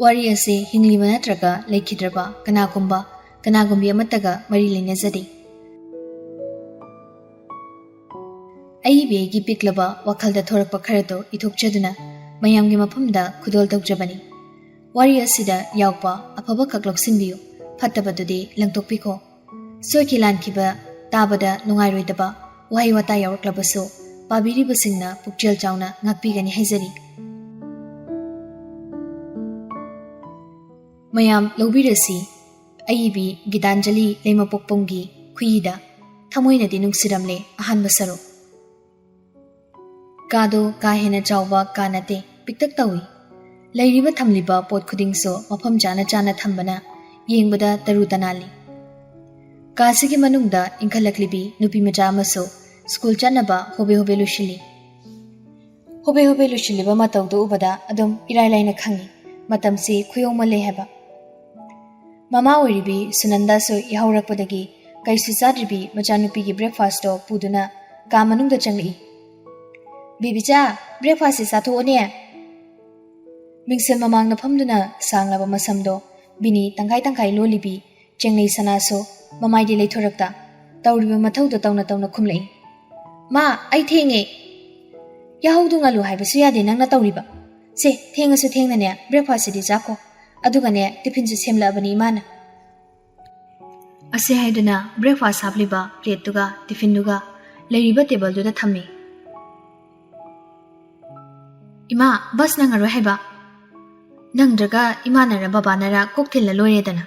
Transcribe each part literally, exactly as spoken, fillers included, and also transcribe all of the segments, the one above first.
ꯋꯥꯔꯤ ꯑꯁꯤ ꯍꯤꯡꯂꯤꯕ ꯅꯠꯇ꯭ꯔꯒ ꯂꯩꯈꯤꯗ꯭ꯔꯕ ꯀꯅꯥꯒꯨꯝꯕ, ꯀꯅꯥꯒꯨꯝꯕꯤ ꯑꯃꯠꯇꯒ ꯃꯔꯤ ꯂꯩꯅꯖꯗꯦ꯫ ꯑꯏꯕꯤ ꯑꯩꯒꯤ ꯄꯤꯛꯂꯕ ꯋꯥꯈꯜꯗ ꯊꯣꯔꯛꯄ ꯈꯔꯗꯣ ꯏꯊꯣꯛꯆꯗꯨꯅ ꯃꯌꯥꯝꯒꯤ ꯃꯐꯝꯗ ꯈꯨꯗꯣꯜ ꯇꯧꯖꯕꯅꯤ꯫ ꯋꯥꯔꯤ ꯑꯁꯤꯗ ꯌꯥꯎꯕ ꯑꯐꯕ ꯈꯛ ꯂꯧꯁꯤꯟꯕꯤꯌꯨ, ꯐꯠꯇꯕꯗꯨꯗꯤ ꯂꯪꯊꯣꯛꯄꯤꯈꯣ꯫ ꯁꯣꯏꯈꯤ ꯂꯥꯟꯈꯤꯕ ꯇꯥꯕꯗ ꯅꯨꯡꯉꯥꯏꯔꯣꯏꯗꯕ ꯋꯥꯍꯩ ꯋꯥꯇꯥ ꯌꯥꯎꯔꯛꯂꯕꯁꯨ ꯄꯥꯕꯤꯔꯤꯕꯁꯤꯡꯅ ꯄꯨꯛꯆꯦꯜ ꯆꯥꯎꯅ ꯉꯥꯛꯄꯤꯒꯅꯤ ꯍꯥꯏꯖꯔꯤ꯫ ꯃꯌꯥꯝ ꯂꯧꯕꯤꯔꯁꯤ ꯑꯏꯕꯤ ꯒꯤꯇꯥꯟꯖꯂꯤ ꯂꯩꯃꯄꯣꯛꯄꯝꯒꯤ ꯈꯨꯏꯗ ꯊꯃꯣꯏꯅꯗꯤ ꯅꯨꯡꯁꯤꯔꯝꯂꯦ ꯑꯍꯥꯟꯕ ꯁꯔꯨꯛ꯫ ꯀꯥꯗꯣ ꯀꯥ ꯍꯦꯟꯅ ꯆꯥꯎꯕ ꯀꯥ ꯅꯠꯇꯦ, ꯄꯤꯛꯇꯛ ꯇꯧꯏ꯫ ꯂꯩꯔꯤꯕ ꯊꯝꯂꯤꯕ ꯄꯣꯠ ꯈꯨꯗꯤꯡꯁꯨ ꯃꯐꯝ ꯆꯥꯅ ꯆꯥꯅ ꯊꯝꯕꯅ ꯌꯦꯡꯕꯗ ꯇꯔꯨ ꯇꯅꯥꯜꯂꯤ꯫ ꯀꯥꯁꯤꯒꯤ ꯃꯅꯨꯡꯗ ꯏꯟꯈꯠꯂꯛꯂꯤꯕꯤ ꯅꯨꯄꯤ ꯃꯆꯥ ꯑꯃꯁꯨ ꯁ꯭ꯀꯨꯜ ꯆꯠꯅꯕ ꯍꯣꯕꯦ ꯍꯣꯕꯦ ꯂꯣꯏꯁꯤꯜꯂꯤ꯫ ꯍꯣꯕꯦ ꯍꯣꯕꯦ ꯂꯣꯏꯁꯤꯜꯂꯤꯕ ꯃꯇꯧꯗꯨ ꯎꯕꯗ ꯑꯗꯨꯝ ꯏꯔꯥꯏ ꯂꯥꯏꯅ ꯈꯪꯏ, ꯃꯇꯝꯁꯤ ꯈꯨꯌꯧꯃꯜꯂꯦ ꯍꯥꯏꯕ꯫ ꯃꯃꯥ ꯑꯣꯏꯔꯤꯕꯤ ꯁꯨꯅꯟꯗꯥꯁꯨ ꯌꯥꯍꯧꯔꯛꯄꯗꯒꯤ ꯀꯩꯁꯨ ꯆꯥꯗ꯭ꯔꯤꯕꯤ ꯃꯆꯥꯅꯨꯄꯤꯒꯤ breakfastꯇꯣ ꯄꯨꯗꯨꯅ ꯀꯥ ꯃꯅꯨꯡꯗ ꯆꯪꯂꯛꯏ꯫ "ꯕꯦꯕꯤꯆꯥ, breakfastꯁꯤ ꯆꯥꯊꯣꯛꯑꯣꯅꯦ꯫" ꯃꯤꯡꯁꯦꯜ ꯃꯃꯥꯡꯗ ꯐꯝꯗꯨꯅ ꯁꯥꯡꯂꯕ ꯃꯁꯝꯗꯣ ꯕꯤꯅꯤ ꯇꯪꯈꯥꯏ ꯇꯪꯈꯥꯏ ꯂꯣꯜꯂꯤꯕꯤ ꯆꯦꯡꯂꯩ ꯁꯅꯥꯁꯨ ꯃꯃꯥꯏꯗꯤ ꯂꯩꯊꯣꯔꯛꯇ ꯇꯧꯔꯤꯕ ꯃꯊꯧꯗꯣ ꯇꯧꯅ ꯇꯧꯅ ꯈꯨꯝꯂꯛꯏ꯫ "ꯃꯥ, ꯑꯩ ꯊꯦꯡꯉꯦ꯫" "ꯌꯥꯍꯧꯗꯨ ꯉꯜꯂꯨ ꯍꯥꯏꯕꯁꯨ ꯌꯥꯗꯦ ꯅꯪꯅ ꯇꯧꯔꯤꯕ꯫ ꯁꯦ, ꯊꯦꯡꯉꯁꯨ ꯊꯦꯡꯅꯅꯦ breakfastꯁꯤꯗꯤ ꯆꯥꯈꯣ꯫ ꯑꯗꯨꯒꯅꯦ tiffinꯁꯨ ꯁꯦꯝꯂꯛꯑꯕꯅꯤ ꯏꯃꯥꯅ꯫" ꯑꯁꯤ ꯍꯥꯏꯗꯨꯅ breakfast ꯍꯥꯞꯂꯤꯕ plateꯇꯨꯒ tiffinꯗꯨꯒ ꯂꯩꯔꯤꯕ tableꯗꯨꯗ ꯊꯝꯃꯤ꯫ "ꯏꯃꯥ, bus ꯅꯪꯉꯔꯣꯏ ꯍꯥꯏꯕ?" "ꯅꯪꯗ꯭ꯔꯒ ꯏꯃꯥꯅꯔ ꯕꯕꯥꯅꯔ ꯀꯣꯛ ꯊꯤꯜꯂ ꯂꯣꯏꯔꯦꯗꯅ꯫"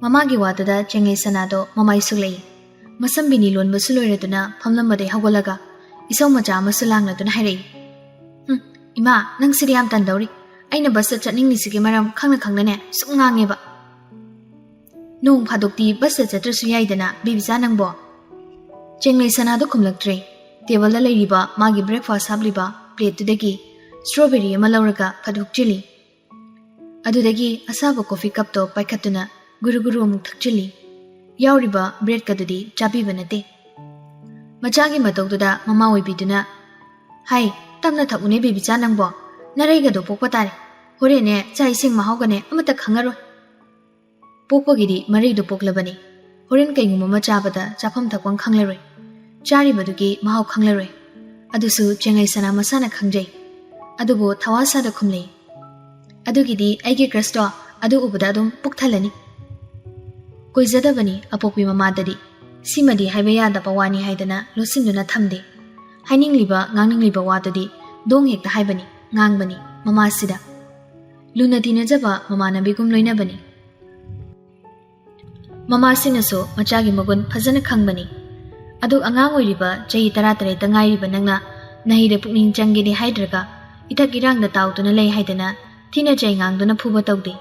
ꯃꯃꯥꯒꯤ ꯋꯥꯗꯨꯗ ꯆꯦꯡꯂꯩ ꯁꯅꯥꯗꯣ ꯃꯃꯥꯏ ꯁꯨꯛꯂꯛꯏ꯫ ꯃꯁꯝ ꯕꯤꯅꯤ ꯂꯣꯟꯕꯁꯨ ꯂꯣꯏꯔꯗꯨꯅ ꯐꯝꯂꯝꯕꯗꯩ ꯍꯧꯒꯠꯂꯒ ꯏꯁꯧ ꯃꯆꯥ ꯑꯃꯁꯨ ꯂꯥꯡꯂꯗꯨꯅ ꯍꯥꯏꯔꯛꯏ꯫ "ꯍꯨꯝ, ꯏꯃꯥ, ꯅꯪꯁꯤꯗꯤ ꯌꯥꯝ ꯇꯟꯗꯧꯔꯤ꯫ ꯑꯩꯅ busꯇ ꯆꯠꯅꯤꯡꯂꯤꯁꯤꯒꯤ ꯃꯔꯝ ꯈꯪꯅ ꯈꯪꯅꯅꯦ ꯁꯨꯝ ꯉꯥꯡꯉꯦꯕ꯫" "ꯅꯣꯡ ꯐꯥꯗꯣꯛꯇꯤ busꯇ ꯆꯠꯇ꯭ꯔꯁꯨ ꯌꯥꯏꯗꯅ, ꯕꯦꯕꯤꯆꯥ ꯅꯪꯕꯣ?" ꯆꯦꯡꯂꯩ ꯁꯅꯥꯗꯣ ꯈꯨꯝꯂꯛꯇ꯭ꯔꯦ꯫ Tableꯗ ꯂꯩꯔꯤꯕ ꯃꯥꯒꯤ breakfast ꯍꯥꯞꯂꯤꯕ plateꯇꯨꯗꯒꯤ strawberry ꯑꯃ ꯂꯧꯔꯒ ꯐꯠ ꯍꯨꯛꯆꯤꯜꯂꯤ꯫ ꯑꯗꯨꯗꯒꯤ ꯑꯁꯥꯕ coffee cupꯇꯣ ꯄꯥꯏꯈꯠꯇꯨꯅ ꯒꯨꯔꯨ ꯒꯨꯔꯨ ꯑꯃꯨꯛ ꯊꯛꯆꯤꯜꯂꯤ꯫ ꯌꯥꯎꯔꯤꯕ breadꯀꯗꯨꯗꯤ ꯆꯥꯕꯤꯕ ꯅꯠꯇꯦ꯫ ꯃꯆꯥꯒꯤ ꯃꯇꯧꯗꯨꯗ ꯃꯃꯥ ꯑꯣꯏꯕꯤꯗꯨꯅ, "ꯍꯥꯏ, ꯇꯞꯅ ꯊꯛꯎꯅꯦ ꯕꯦꯕꯤꯆꯥ ꯅꯪꯕꯣ, ꯅꯔꯩꯒꯗꯣ ꯄꯣꯛꯄ ꯇꯥꯔꯦ꯫ ꯍꯣꯔꯦꯟꯅꯦ ꯆꯥꯛ ꯏꯁꯤꯡ ꯃꯍꯥꯎꯒꯅꯦ ꯑꯃꯠꯇ ꯈꯪꯉꯔꯣꯏ꯫ ꯄꯣꯛꯄꯒꯤꯗꯤ ꯃꯔꯩꯗꯣ ꯄꯣꯛꯂꯕꯅꯤ꯫ ꯍꯣꯔꯦꯟ ꯀꯩꯒꯨꯝꯕ ꯑꯃ ꯆꯥꯕꯗ ꯆꯥꯐꯝ ꯊꯛꯐꯝ ꯈꯪꯂꯔꯣꯏ꯫ ꯆꯥꯔꯤꯕꯗꯨꯒꯤ ꯃꯍꯥꯎ ꯈꯪꯂꯔꯣꯏ꯫ ꯑꯗꯨꯁꯨ ꯆꯦꯡꯂꯩ ꯁꯅꯥ ꯃꯁꯥꯅ ꯈꯪꯖꯩ꯫ ꯑꯗꯨꯕꯨ ꯊꯋꯥ ꯁꯥꯗ ꯈꯨꯝꯂꯩ꯫ ꯑꯗꯨꯒꯤꯗꯤ ꯑꯩꯒꯤ crushꯇꯣ ꯑꯗꯨ ꯎꯕꯗ ꯑꯗꯨꯝ ꯄꯨꯛ ꯊꯜꯂꯅꯤ꯫ ꯀꯨꯏꯖꯗꯕꯅꯤ ꯑꯄꯣꯛꯄꯤ ꯃꯃꯥꯗꯗꯤ꯫ ꯁꯤꯃꯗꯤ ꯍꯥꯏꯕ ꯌꯥꯗꯕ ꯋꯥꯅꯤ ꯍꯥꯏꯗꯅ ꯂꯣꯠꯁꯤꯟꯗꯨꯅ ꯊꯝꯗꯦ꯫ ꯍꯥꯏꯅꯤꯡꯂꯤꯕ ꯉꯥꯡꯅꯤꯡꯂꯤꯕ ꯋꯥꯗꯨꯗꯤ ꯗꯣꯡ ꯍꯦꯛꯇ ꯍꯥꯏꯕꯅꯤ, ꯉꯥꯡꯕꯅꯤ ꯃꯃꯥꯁꯤꯗ꯫ ꯂꯨꯅ ꯇꯤꯟꯅꯖꯕ ꯃꯃꯥꯟꯅꯕꯤꯒꯨꯝ ꯂꯣꯏꯅꯕꯅꯤ꯫ ꯃꯃꯥꯁꯤꯅꯁꯨ ꯃꯆꯥꯒꯤ ꯃꯒꯨꯟ ꯐꯖꯅ ꯈꯪꯕꯅꯤ꯫ ꯑꯗꯨ ꯑꯉꯥꯡ ꯑꯣꯏꯔꯤꯕ ꯆꯍꯤ ꯇꯔꯥꯇꯔꯦꯠꯇ ꯉꯥꯏꯔꯤꯕ ꯅꯪꯅ ꯅꯍꯩꯗ ꯄꯨꯛꯅꯤꯡ ꯆꯪꯒꯦꯗꯤ ꯍꯥꯏꯗ꯭ꯔꯒ ꯏꯊꯛ ꯏꯔꯥꯡꯗ ꯇꯥꯎꯗꯨꯅ ꯂꯩ ꯍꯥꯏꯗꯅ ꯊꯤꯅ ꯆꯩ ꯉꯥꯡꯗꯨꯅ ꯐꯨꯕ ꯇꯧꯗꯦ꯫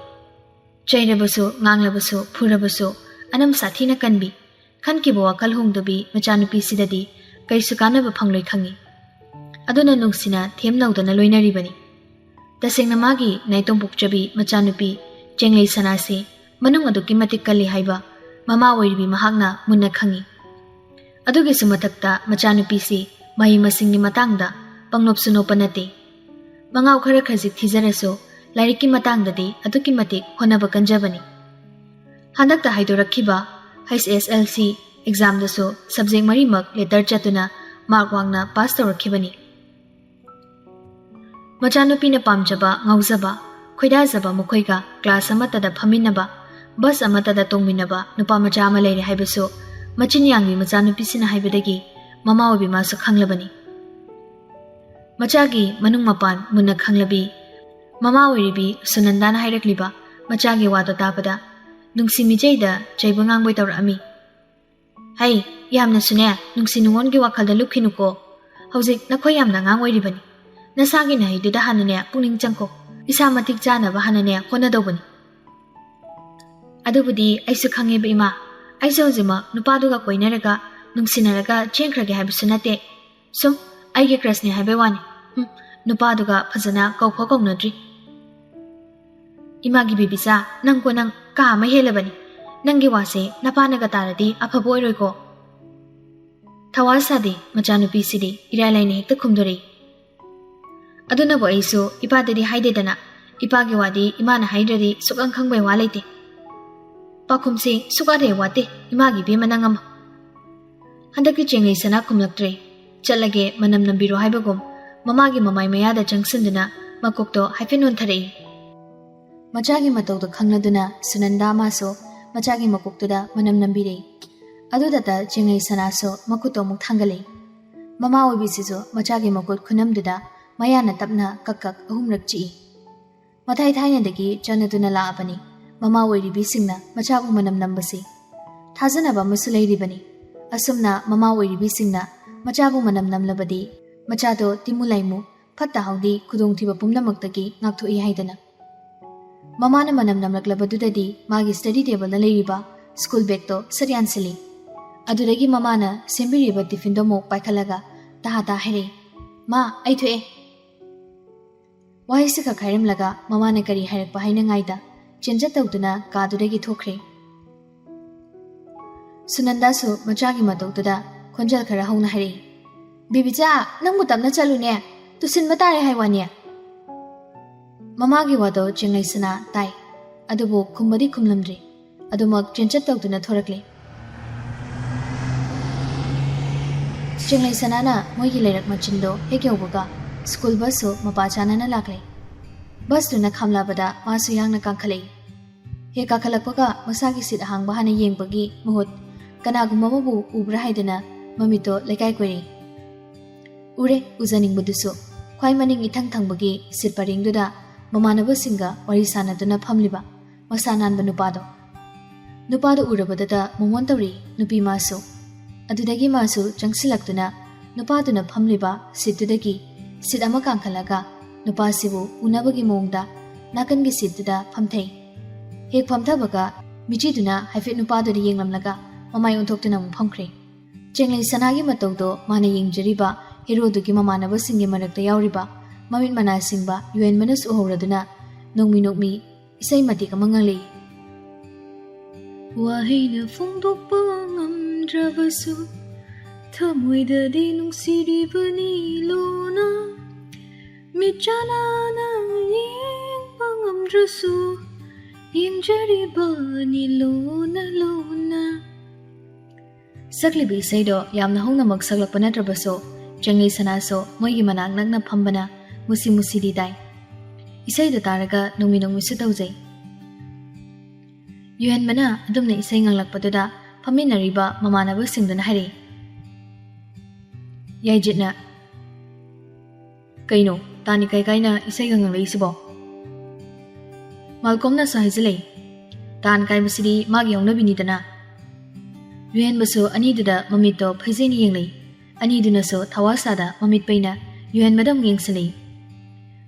ꯆꯩꯔꯕꯁꯨ, ꯉꯥꯡꯂꯕꯁꯨ, ꯐꯨꯔꯕꯁꯨ ꯑꯅꯝ ꯁꯥꯊꯤꯅ ꯀꯟꯕꯤ, ꯈꯟꯈꯤꯕ ꯋꯥꯈꯜ ꯍꯣꯡꯗꯕꯤ ꯃꯆꯥꯅꯨꯄꯤꯁꯤꯗꯗꯤ ꯀꯩꯁꯨ ꯀꯥꯟꯅꯕ ꯐꯪꯂꯣꯏ ꯈꯪꯏ꯫ ꯑꯗꯨꯅ ꯅꯨꯡꯁꯤꯅ ꯊꯦꯝꯅꯧꯗꯅ ꯂꯣꯏꯅꯔꯤꯕꯅꯤ꯫ ꯇꯁꯦꯡꯅ ꯃꯥꯒꯤ ꯅꯥꯏꯇꯣꯝ ꯄꯣꯛꯆꯕꯤ ꯃꯆꯥꯅꯨꯄꯤ ꯆꯦꯡꯂꯩ ꯁꯅꯥꯁꯤ ꯃꯅꯨꯡ ꯑꯗꯨꯛꯀꯤ ꯃꯇꯤꯛ ꯀꯜꯂꯤ ꯍꯥꯏꯕ ꯃꯃꯥ ꯑꯣꯏꯔꯤꯕꯤ ꯃꯍꯥꯛꯅ ꯃꯨꯟꯅ ꯈꯪꯏ꯫ ꯑꯗꯨꯒꯤꯁꯨ ꯃꯊꯛꯇ ꯃꯆꯥꯅꯨꯄꯤꯁꯤ ꯃꯍꯩ ꯃꯁꯤꯡꯒꯤ ꯃꯇꯥꯡꯗ ꯄꯪꯅꯣꯞꯁꯨ ꯅꯣꯞꯄ ꯅꯠꯇꯦ꯫ ꯃꯉꯥꯎ ꯈꯔ ꯈꯖꯤꯛ ꯊꯤꯖꯔꯁꯨ ꯂꯥꯏꯔꯤꯛꯀꯤ ꯃꯇꯥꯡꯗꯗꯤ ꯑꯗꯨꯛꯀꯤ ꯃꯇꯤꯛ ꯍꯣꯠꯅꯕ ꯀꯟꯖꯕꯅꯤ꯫ ꯍꯟꯗꯛꯇ ꯍꯥꯏꯗꯣꯔꯛꯈꯤꯕ H S L C examꯗꯁꯨ subject ꯃꯔꯤꯃꯛ letter ꯆꯠꯇꯨꯅ mark ꯋꯥꯡꯅ pass ꯇꯧꯔꯛꯈꯤꯕꯅꯤ꯫ ꯃꯆꯥꯅꯨꯄꯤꯅ ꯄꯥꯝꯖꯕ, ꯉꯥꯎꯖꯕ, ꯈꯣꯏꯗꯥꯖꯕ ꯃꯈꯣꯏꯒ class ꯑꯃꯠꯇꯗ ꯐꯝꯃꯤꯟꯅꯕ, bus ꯑꯃꯠꯇꯗ ꯇꯣꯡꯃꯤꯟꯅꯕ ꯅꯨꯄꯥ ꯃꯆꯥ ꯑꯃ ꯂꯩꯔꯦ ꯍꯥꯏꯕꯁꯨ ꯃꯆꯤꯟ ꯌꯥꯡꯕꯤ ꯃꯆꯥꯅꯨꯄꯤꯁꯤꯅ ꯍꯥꯏꯕꯗꯒꯤ ꯃꯃꯥ ꯑꯣꯏꯕꯤ ꯃꯥꯁꯨ ꯈꯪꯂꯕꯅꯤ꯫ ꯃꯆꯥꯒꯤ ꯃꯅꯨꯡ ꯃꯄꯥꯟ ꯃꯨꯟꯅ ꯈꯪꯂꯕꯤ ꯃꯃꯥ ꯑꯣꯏꯔꯤꯕꯤ ꯁꯨꯅꯟꯗꯥꯅ ꯍꯥꯏꯔꯛꯂꯤꯕ ꯃꯆꯥꯒꯤ ꯋꯥꯗꯣ ꯇꯥꯕꯗ ꯅꯨꯡꯁꯤ ꯃꯤꯆꯩꯗ ꯆꯩꯕ ꯉꯥꯡꯕꯣꯏ ꯇꯧꯔꯛꯑꯝꯃꯤ꯫ "ꯍꯩ, ꯌꯥꯝꯅꯁꯨꯅꯦ ꯅꯨꯡꯁꯤ ꯅꯨꯡꯉꯣꯟꯒꯤ ꯋꯥꯈꯜꯗ ꯂꯨꯞꯈꯤꯅꯨꯀꯣ꯫ ꯍꯧꯖꯤꯛ ꯅꯈꯣꯏ ꯌꯥꯝꯅ ꯑꯉꯥꯡ ꯑꯣꯏꯔꯤꯕꯅꯤ꯫ ꯅꯁꯥꯒꯤ ꯅꯍꯩꯗꯨꯗ ꯍꯥꯟꯅꯅꯦ ꯄꯨꯛꯅꯤꯡ ꯆꯪꯈꯣ꯫ ꯏꯁꯥ ꯃꯇꯤꯛ ꯆꯥꯅꯕ ꯍꯥꯟꯅꯅꯦ ꯍꯣꯠꯅꯗꯧꯕꯅꯤ꯫" "ꯑꯗꯨꯕꯨꯗꯤ ꯑꯩꯁꯨ ꯈꯪꯉꯦꯕ ꯏꯃꯥ꯫ ꯑꯩꯁꯨ ꯍꯧꯖꯤꯛꯃꯛ ꯅꯨꯄꯥꯗꯨꯒ ꯀꯣꯏꯅꯔꯒ ꯅꯨꯡꯁꯤꯅꯔꯒ ꯆꯦꯟꯈ꯭ꯔꯒꯦ ꯍꯥꯏꯕꯁꯨ ꯅꯠꯇꯦ꯫ ꯁꯨꯝ ꯑꯩꯒꯤ crushꯅꯦ ꯍꯥꯏꯕꯩ ꯋꯥꯅꯤ꯫ ꯍꯨꯝ, ꯅꯨꯄꯥꯗꯨꯒ ꯐꯖꯅ ꯀꯧ ꯐꯥꯎ ꯀꯧꯅꯗ꯭ꯔꯤ꯫" "ꯏꯃꯥꯒꯤ ꯕꯦꯕꯤꯆꯥ, ꯅꯪꯀꯣ ꯅꯪ ꯀꯥ ꯑꯃ ꯍꯦꯜꯂꯕꯅꯤ꯫ ꯅꯪꯒꯤ ꯋꯥꯁꯦ ꯅꯄꯥꯅꯒ ꯇꯥꯔꯗꯤ ꯑꯐꯕ ꯑꯣꯏꯔꯣꯏꯀꯣ꯫" ꯊꯋꯥ ꯁꯥꯗꯦ ꯃꯆꯥꯅꯨꯄꯤꯁꯤꯗꯤ, ꯏꯔꯥꯏ ꯂꯥꯏꯅ ꯍꯦꯛꯇ ꯈꯨꯝꯗꯣꯔꯛꯏ꯫ ꯑꯗꯨꯅꯕꯨ ꯑꯩꯁꯨ ꯏꯄꯥꯗꯗꯤ ꯍꯥꯏꯗꯦꯗꯅ, ꯏꯄꯥꯒꯤ ꯋꯥꯗꯤ ꯏꯃꯥꯅ ꯍꯥꯏꯗ꯭ꯔꯗꯤ ꯁꯨꯛꯈꯪ ꯈꯪꯕꯩ ꯋꯥ ꯂꯩꯇꯦ꯫ ꯄꯥꯎꯈꯨꯝꯁꯦ ꯁꯨꯛꯋꯥꯠ ꯍꯦꯛ ꯋꯥꯠꯇꯦ ꯏꯃꯥꯒꯤ ꯏꯕꯦꯝꯃ ꯅꯪ ꯑꯃ꯫ ꯍꯟꯗꯛꯇꯤ ꯆꯦꯡꯂꯩ ꯁꯅꯥ ꯈꯨꯝꯂꯛꯇ꯭ꯔꯦ꯫ ꯆꯠꯂꯒꯦ ꯃꯅꯝ ꯅꯝꯕꯤꯔꯣ ꯍꯥꯏꯕꯒꯨꯝ ꯃꯃꯥꯒꯤ ꯃꯃꯥꯏ ꯃꯌꯥꯗ ꯆꯪꯁꯤꯟꯗꯨꯅ ꯃꯀꯣꯛꯇꯣ ꯍꯥꯏꯐꯦꯠ ꯅꯣꯟꯊꯔꯛꯏ꯫ ꯃꯆꯥꯒꯤ ꯃꯇꯧꯗꯣ ꯈꯪꯂꯗꯨꯅ ꯁꯨꯅꯟꯗꯥ ꯃꯥꯁꯨ ꯃꯆꯥꯒꯤ ꯃꯀꯣꯛꯇꯨꯗ ꯃꯅꯝ ꯅꯝꯕꯤꯔꯛꯏ꯫ ꯑꯗꯨꯗꯇ ꯆꯦꯡꯂꯩ ꯁꯅꯥꯁꯨ ꯃꯈꯨꯠꯇꯣ ꯑꯃꯨꯛ ꯊꯥꯡꯒꯠꯂꯛꯏ꯫ ꯃꯃꯥ ꯑꯣꯏꯕꯤꯁꯤꯁꯨ ꯃꯆꯥꯒꯤ ꯃꯈꯨꯠ ꯈꯨꯅꯝꯗꯨꯗ ꯃꯌꯥꯅ ꯇꯞꯅ ꯀꯛ ꯀꯛ ꯑꯍꯨꯝꯔꯛ ꯆꯤꯛꯏ꯫ ꯃꯊꯥꯏ ꯊꯥꯏꯅꯗꯒꯤ ꯆꯠꯅꯗꯨꯅ ꯂꯥꯛꯑꯕꯅꯤ ꯃꯃꯥ ꯑꯣꯏꯔꯤꯕꯤꯁꯤꯡꯅ ꯃꯆꯥꯕꯨ ꯃꯅꯝ ꯅꯝꯕꯁꯤ꯫ ꯊꯥꯖꯅꯕ ꯑꯃꯁꯨ ꯂꯩꯔꯤꯕꯅꯤ꯫ ꯑꯁꯨꯝꯅ ꯃꯃꯥ ꯑꯣꯏꯔꯤꯕꯤꯁꯤꯡꯅ ꯃꯆꯥꯕꯨ ꯃꯅꯝ ꯅꯝꯂꯕꯗꯤ ꯃꯆꯥꯗꯣ ꯇꯤꯃꯨ ꯂꯥꯏꯃꯨ, ꯐꯠꯇ ꯍꯥꯎꯗꯤ, ꯈꯨꯗꯣꯡꯊꯤꯕ ꯄꯨꯝꯅꯃꯛꯇꯒꯤ ꯉꯥꯛꯊꯣꯛꯏ ꯍꯥꯏꯗꯅ꯫ ꯃꯃꯥꯅ ꯃꯅꯝ ꯅꯝꯂꯛꯂꯕꯗꯨꯗꯗꯤ ꯃꯥꯒꯤ ꯁ꯭ꯇꯗꯤ ꯇꯦꯕꯜꯗ ꯂꯩꯔꯤꯕ ꯁ꯭ꯀꯨꯜ ꯕꯦꯒꯇꯣ ꯁꯠ ꯌꯥꯟꯁꯤꯜꯂꯤ꯫ ꯑꯗꯨꯗꯒꯤ ꯃꯃꯥꯅ ꯁꯦꯝꯕꯤꯔꯤꯕ ꯇꯤꯐꯤꯟꯗꯣ ꯑꯃꯨꯛ ꯄꯥꯏꯈꯠꯂꯒ ꯇꯍꯥ ꯇꯍꯥ ꯍꯥꯏꯔꯛꯏ, "ꯃꯥ, ꯑꯩ ꯊꯣꯛꯑꯦ!" ꯋꯥꯍꯩꯁꯤ ꯈꯛ ꯍꯥꯏꯔꯝꯂꯒ ꯃꯃꯥꯅ ꯀꯔꯤ ꯍꯥꯏꯔꯛꯄ ꯍꯥꯏꯅꯉꯥꯏꯗ ꯆꯦꯟꯆꯠ ꯇꯧꯗꯨꯅ ꯀꯥꯗꯨꯗꯒꯤ ꯊꯣꯛꯈ꯭ꯔꯦ꯫ ꯁꯨꯅꯟꯗꯥꯁꯨ ꯃꯆꯥꯒꯤ ꯃꯇꯧꯗꯨꯗ ꯈꯣꯟꯖꯦꯜ ꯈꯔ ꯍꯧꯅ ꯍꯥꯏꯔꯛꯏ, "ꯕꯤꯕꯤꯆꯥ, ꯅꯪꯕꯨ ꯇꯞꯅ ꯆꯠꯂꯨꯅꯦ, ꯇꯨꯁꯤꯟꯕ ꯇꯥꯔꯦ ꯍꯥꯏ ꯋꯥꯅꯦ!" ꯃꯃꯥꯒꯤ ꯋꯥꯗꯣ ꯆꯦꯡꯂꯩꯁꯅꯥ ꯇꯥꯏ, ꯑꯗꯨꯕꯨ ꯈꯨꯝꯕꯗꯤ ꯈꯨꯝꯂꯝꯗ꯭ꯔꯤ꯫ ꯑꯗꯨꯃꯛ ꯆꯦꯟꯆꯠ ꯇꯧꯗꯨꯅ ꯊꯣꯔꯛꯂꯦ꯫ ꯆꯦꯡꯂꯩꯁꯅꯥꯅ ꯃꯣꯏꯒꯤ ꯂꯩꯔꯛ ꯃꯆꯤꯟꯗꯣ ꯍꯦꯛ ꯌꯧꯕꯒ ꯁ꯭ꯀꯨꯜ ꯕꯁꯁꯨ ꯃꯄꯥ ꯆꯥꯅꯅ ꯂꯥꯛꯂꯦ꯫ ꯕꯁꯇꯨꯅ ꯈꯥꯝꯂꯕꯗ ꯃꯥꯁꯨ ꯌꯥꯡꯅ ꯀꯥꯈꯠꯂꯛꯏ꯫ ꯍꯦꯛ ꯀꯥꯈꯠꯂꯛꯄꯒ ꯃꯁꯥꯒꯤ ꯁꯤꯠ ꯑꯍꯥꯡꯕ ꯍꯥꯟꯅ ꯌꯦꯡꯕꯒꯤ ꯃꯍꯨꯠ ꯀꯅꯥꯒꯨꯝꯕ ꯑꯃꯕꯨ ꯎꯕ꯭ꯔꯥ ꯍꯥꯏꯗꯨꯅ ꯃꯃꯤꯠꯇꯣ ꯂꯩꯀꯥꯏ ꯀꯣꯏꯔꯛꯏ꯫ ꯎꯔꯦ, ꯎꯖꯅꯤꯡꯕꯗꯨꯁꯨ꯫ ꯈ꯭ꯋꯥꯏ ꯃꯅꯤꯡ ꯏꯊꯪ ꯊꯪꯕꯒꯤ ꯁꯤꯠ ꯄꯔꯦꯡꯗꯨꯗ ꯃꯃꯥꯟꯅꯕꯁꯤꯡꯒ ꯋꯥꯔꯤ ꯁꯥꯟꯅꯗꯨꯅ ꯐꯝꯂꯤꯕ ꯃꯁꯥ ꯅꯥꯟꯕ ꯅꯨꯄꯥꯗꯣ꯫ ꯅꯨꯄꯥꯗꯣ ꯎꯔꯕꯗꯨꯗ ꯃꯣꯃꯣꯟ ꯇꯧꯔꯤ ꯅꯨꯄꯤ ꯃꯥꯁꯨ꯫ ꯑꯗꯨꯗꯒꯤ ꯃꯥꯁꯨ ꯆꯪꯁꯤꯜꯂꯛꯇꯨꯅ ꯅꯨꯄꯥꯗꯨꯅ ꯐꯝꯂꯤꯕ ꯁꯤꯠꯇꯨꯗꯒꯤ ꯁꯤꯠ ꯑꯃ ꯀꯥꯡꯈꯠꯂꯒ ꯅꯨꯄꯥꯁꯤꯕꯨ ꯎꯅꯕꯒꯤ ꯃꯑꯣꯡꯗ ꯅꯥꯀꯟꯒꯤ ꯁꯤꯠꯇꯨꯗ ꯐꯝꯊꯩ꯫ ꯍꯦꯛ ꯐꯝꯊꯕꯒ ꯃꯤꯆꯤꯗꯨꯅ ꯍꯥꯏꯐꯦꯠ ꯅꯨꯄꯥꯗꯨꯗ ꯌꯦꯡꯂꯝꯂꯒ ꯃꯃꯥꯏ ꯑꯣꯟꯊꯣꯛꯇꯨꯅ ꯑꯃꯨꯛ ꯐꯝꯈ꯭ꯔꯦ꯫ ꯆꯦꯡꯂꯩ ꯁꯅꯥꯒꯤ ꯃꯇꯧꯗꯣ ꯃꯥꯅ ꯌꯦꯡꯖꯔꯤꯕ ꯍꯦꯔꯣꯗꯨꯒꯤ ꯃꯃꯥꯟꯅꯕꯁꯤꯡꯒꯤ ꯃꯔꯛꯇ ꯌꯥꯎꯔꯤꯕ ꯃꯃꯤꯠ ꯃꯅꯥ ꯁꯤꯡꯕ ꯌꯨꯑꯦꯟꯕꯅꯁꯨ ꯎꯍꯧꯔꯗꯨꯅ ꯅꯣꯡꯃꯤ ꯅꯣꯡꯃꯤ ꯏꯁꯩ ꯃꯇꯦꯛ ꯑꯃ ꯉꯪꯂꯛꯏ꯫ ꯋꯥꯍꯩꯅ ꯐꯣꯡꯗꯣꯛꯄ ꯉꯝꯗ꯭ꯔꯕꯁꯨ ꯊꯃꯣꯏꯗꯗꯤ ꯅꯨꯡꯁꯤꯔꯤꯕꯅꯤ ꯂꯨꯅ꯫ ꯃꯤꯠ ꯆꯥꯟꯅꯅ ꯌꯦꯡ ꯌꯦꯡꯗ꯭ꯔꯁꯨ ꯌꯦꯡꯖꯔꯤꯕꯅꯤ ꯂꯨꯅ ꯂꯨꯅ꯫ ꯁꯛꯂꯤꯕ ꯏꯁꯩꯗꯣ ꯌꯥꯝꯅ ꯍꯧꯅꯃꯛ ꯁꯛꯂꯛꯄ ꯅꯠꯇ꯭ꯔꯕꯁꯨ, ꯆꯦꯡꯂꯩ ꯁꯅꯥꯁꯨ ꯃꯣꯏꯒꯤ ꯃꯅꯥꯛ ꯅꯛꯅ ꯐꯝꯕꯅ ꯃꯨꯁꯤ ꯃꯨꯁꯤꯗꯤ ꯇꯥꯏ꯫ ꯏꯁꯩꯗꯣ ꯇꯥꯔꯒ ꯅꯨꯃꯤ ꯅꯨꯃꯤꯁꯨ ꯇꯧꯖꯩ꯫ ꯌꯨꯍꯦꯟꯕꯅ ꯑꯗꯨꯝꯅ ꯏꯁꯩ ꯉꯪꯂꯛꯄꯗꯨꯗ ꯐꯝꯃꯤꯟꯅꯔꯤꯕ ꯃꯃꯥꯟꯅꯕꯁꯤꯡꯗꯨꯅ ꯍꯥꯏꯔꯛꯏ꯫ ꯌꯥꯏꯖꯤꯠꯅ, "ꯀꯩꯅꯣ, ꯇꯥꯟ ꯏꯀꯥꯏ ꯀꯥꯏꯅ ꯏꯁꯩꯒ ꯉꯪꯂꯛꯏꯁꯤꯕꯣ?" ꯃꯥꯜꯀꯣꯝꯅꯁꯨ ꯍꯥꯏꯖꯤꯜꯂꯛꯏ, "ꯇꯥꯟ ꯀꯥꯏꯕꯁꯤꯗꯤ ꯃꯥꯒꯤ ꯍꯧꯅꯕꯤꯅꯤꯗꯅ꯫" ꯌꯨꯍꯦꯟꯕꯁꯨ ꯑꯅꯤꯗꯨꯗ ꯃꯃꯤꯠꯇꯣ ꯐꯩꯖꯩꯅ ꯌꯦꯡꯂꯛꯏ꯫ ꯑꯅꯤꯗꯨꯅꯁꯨ ꯊꯋꯥ ꯁꯥꯗ ꯃꯃꯤꯠ ꯄꯩꯅ ꯌꯨꯍꯦꯟꯕꯗ ꯑꯃꯨꯛ ꯌꯦꯡꯁꯤꯜꯂꯛꯏ꯫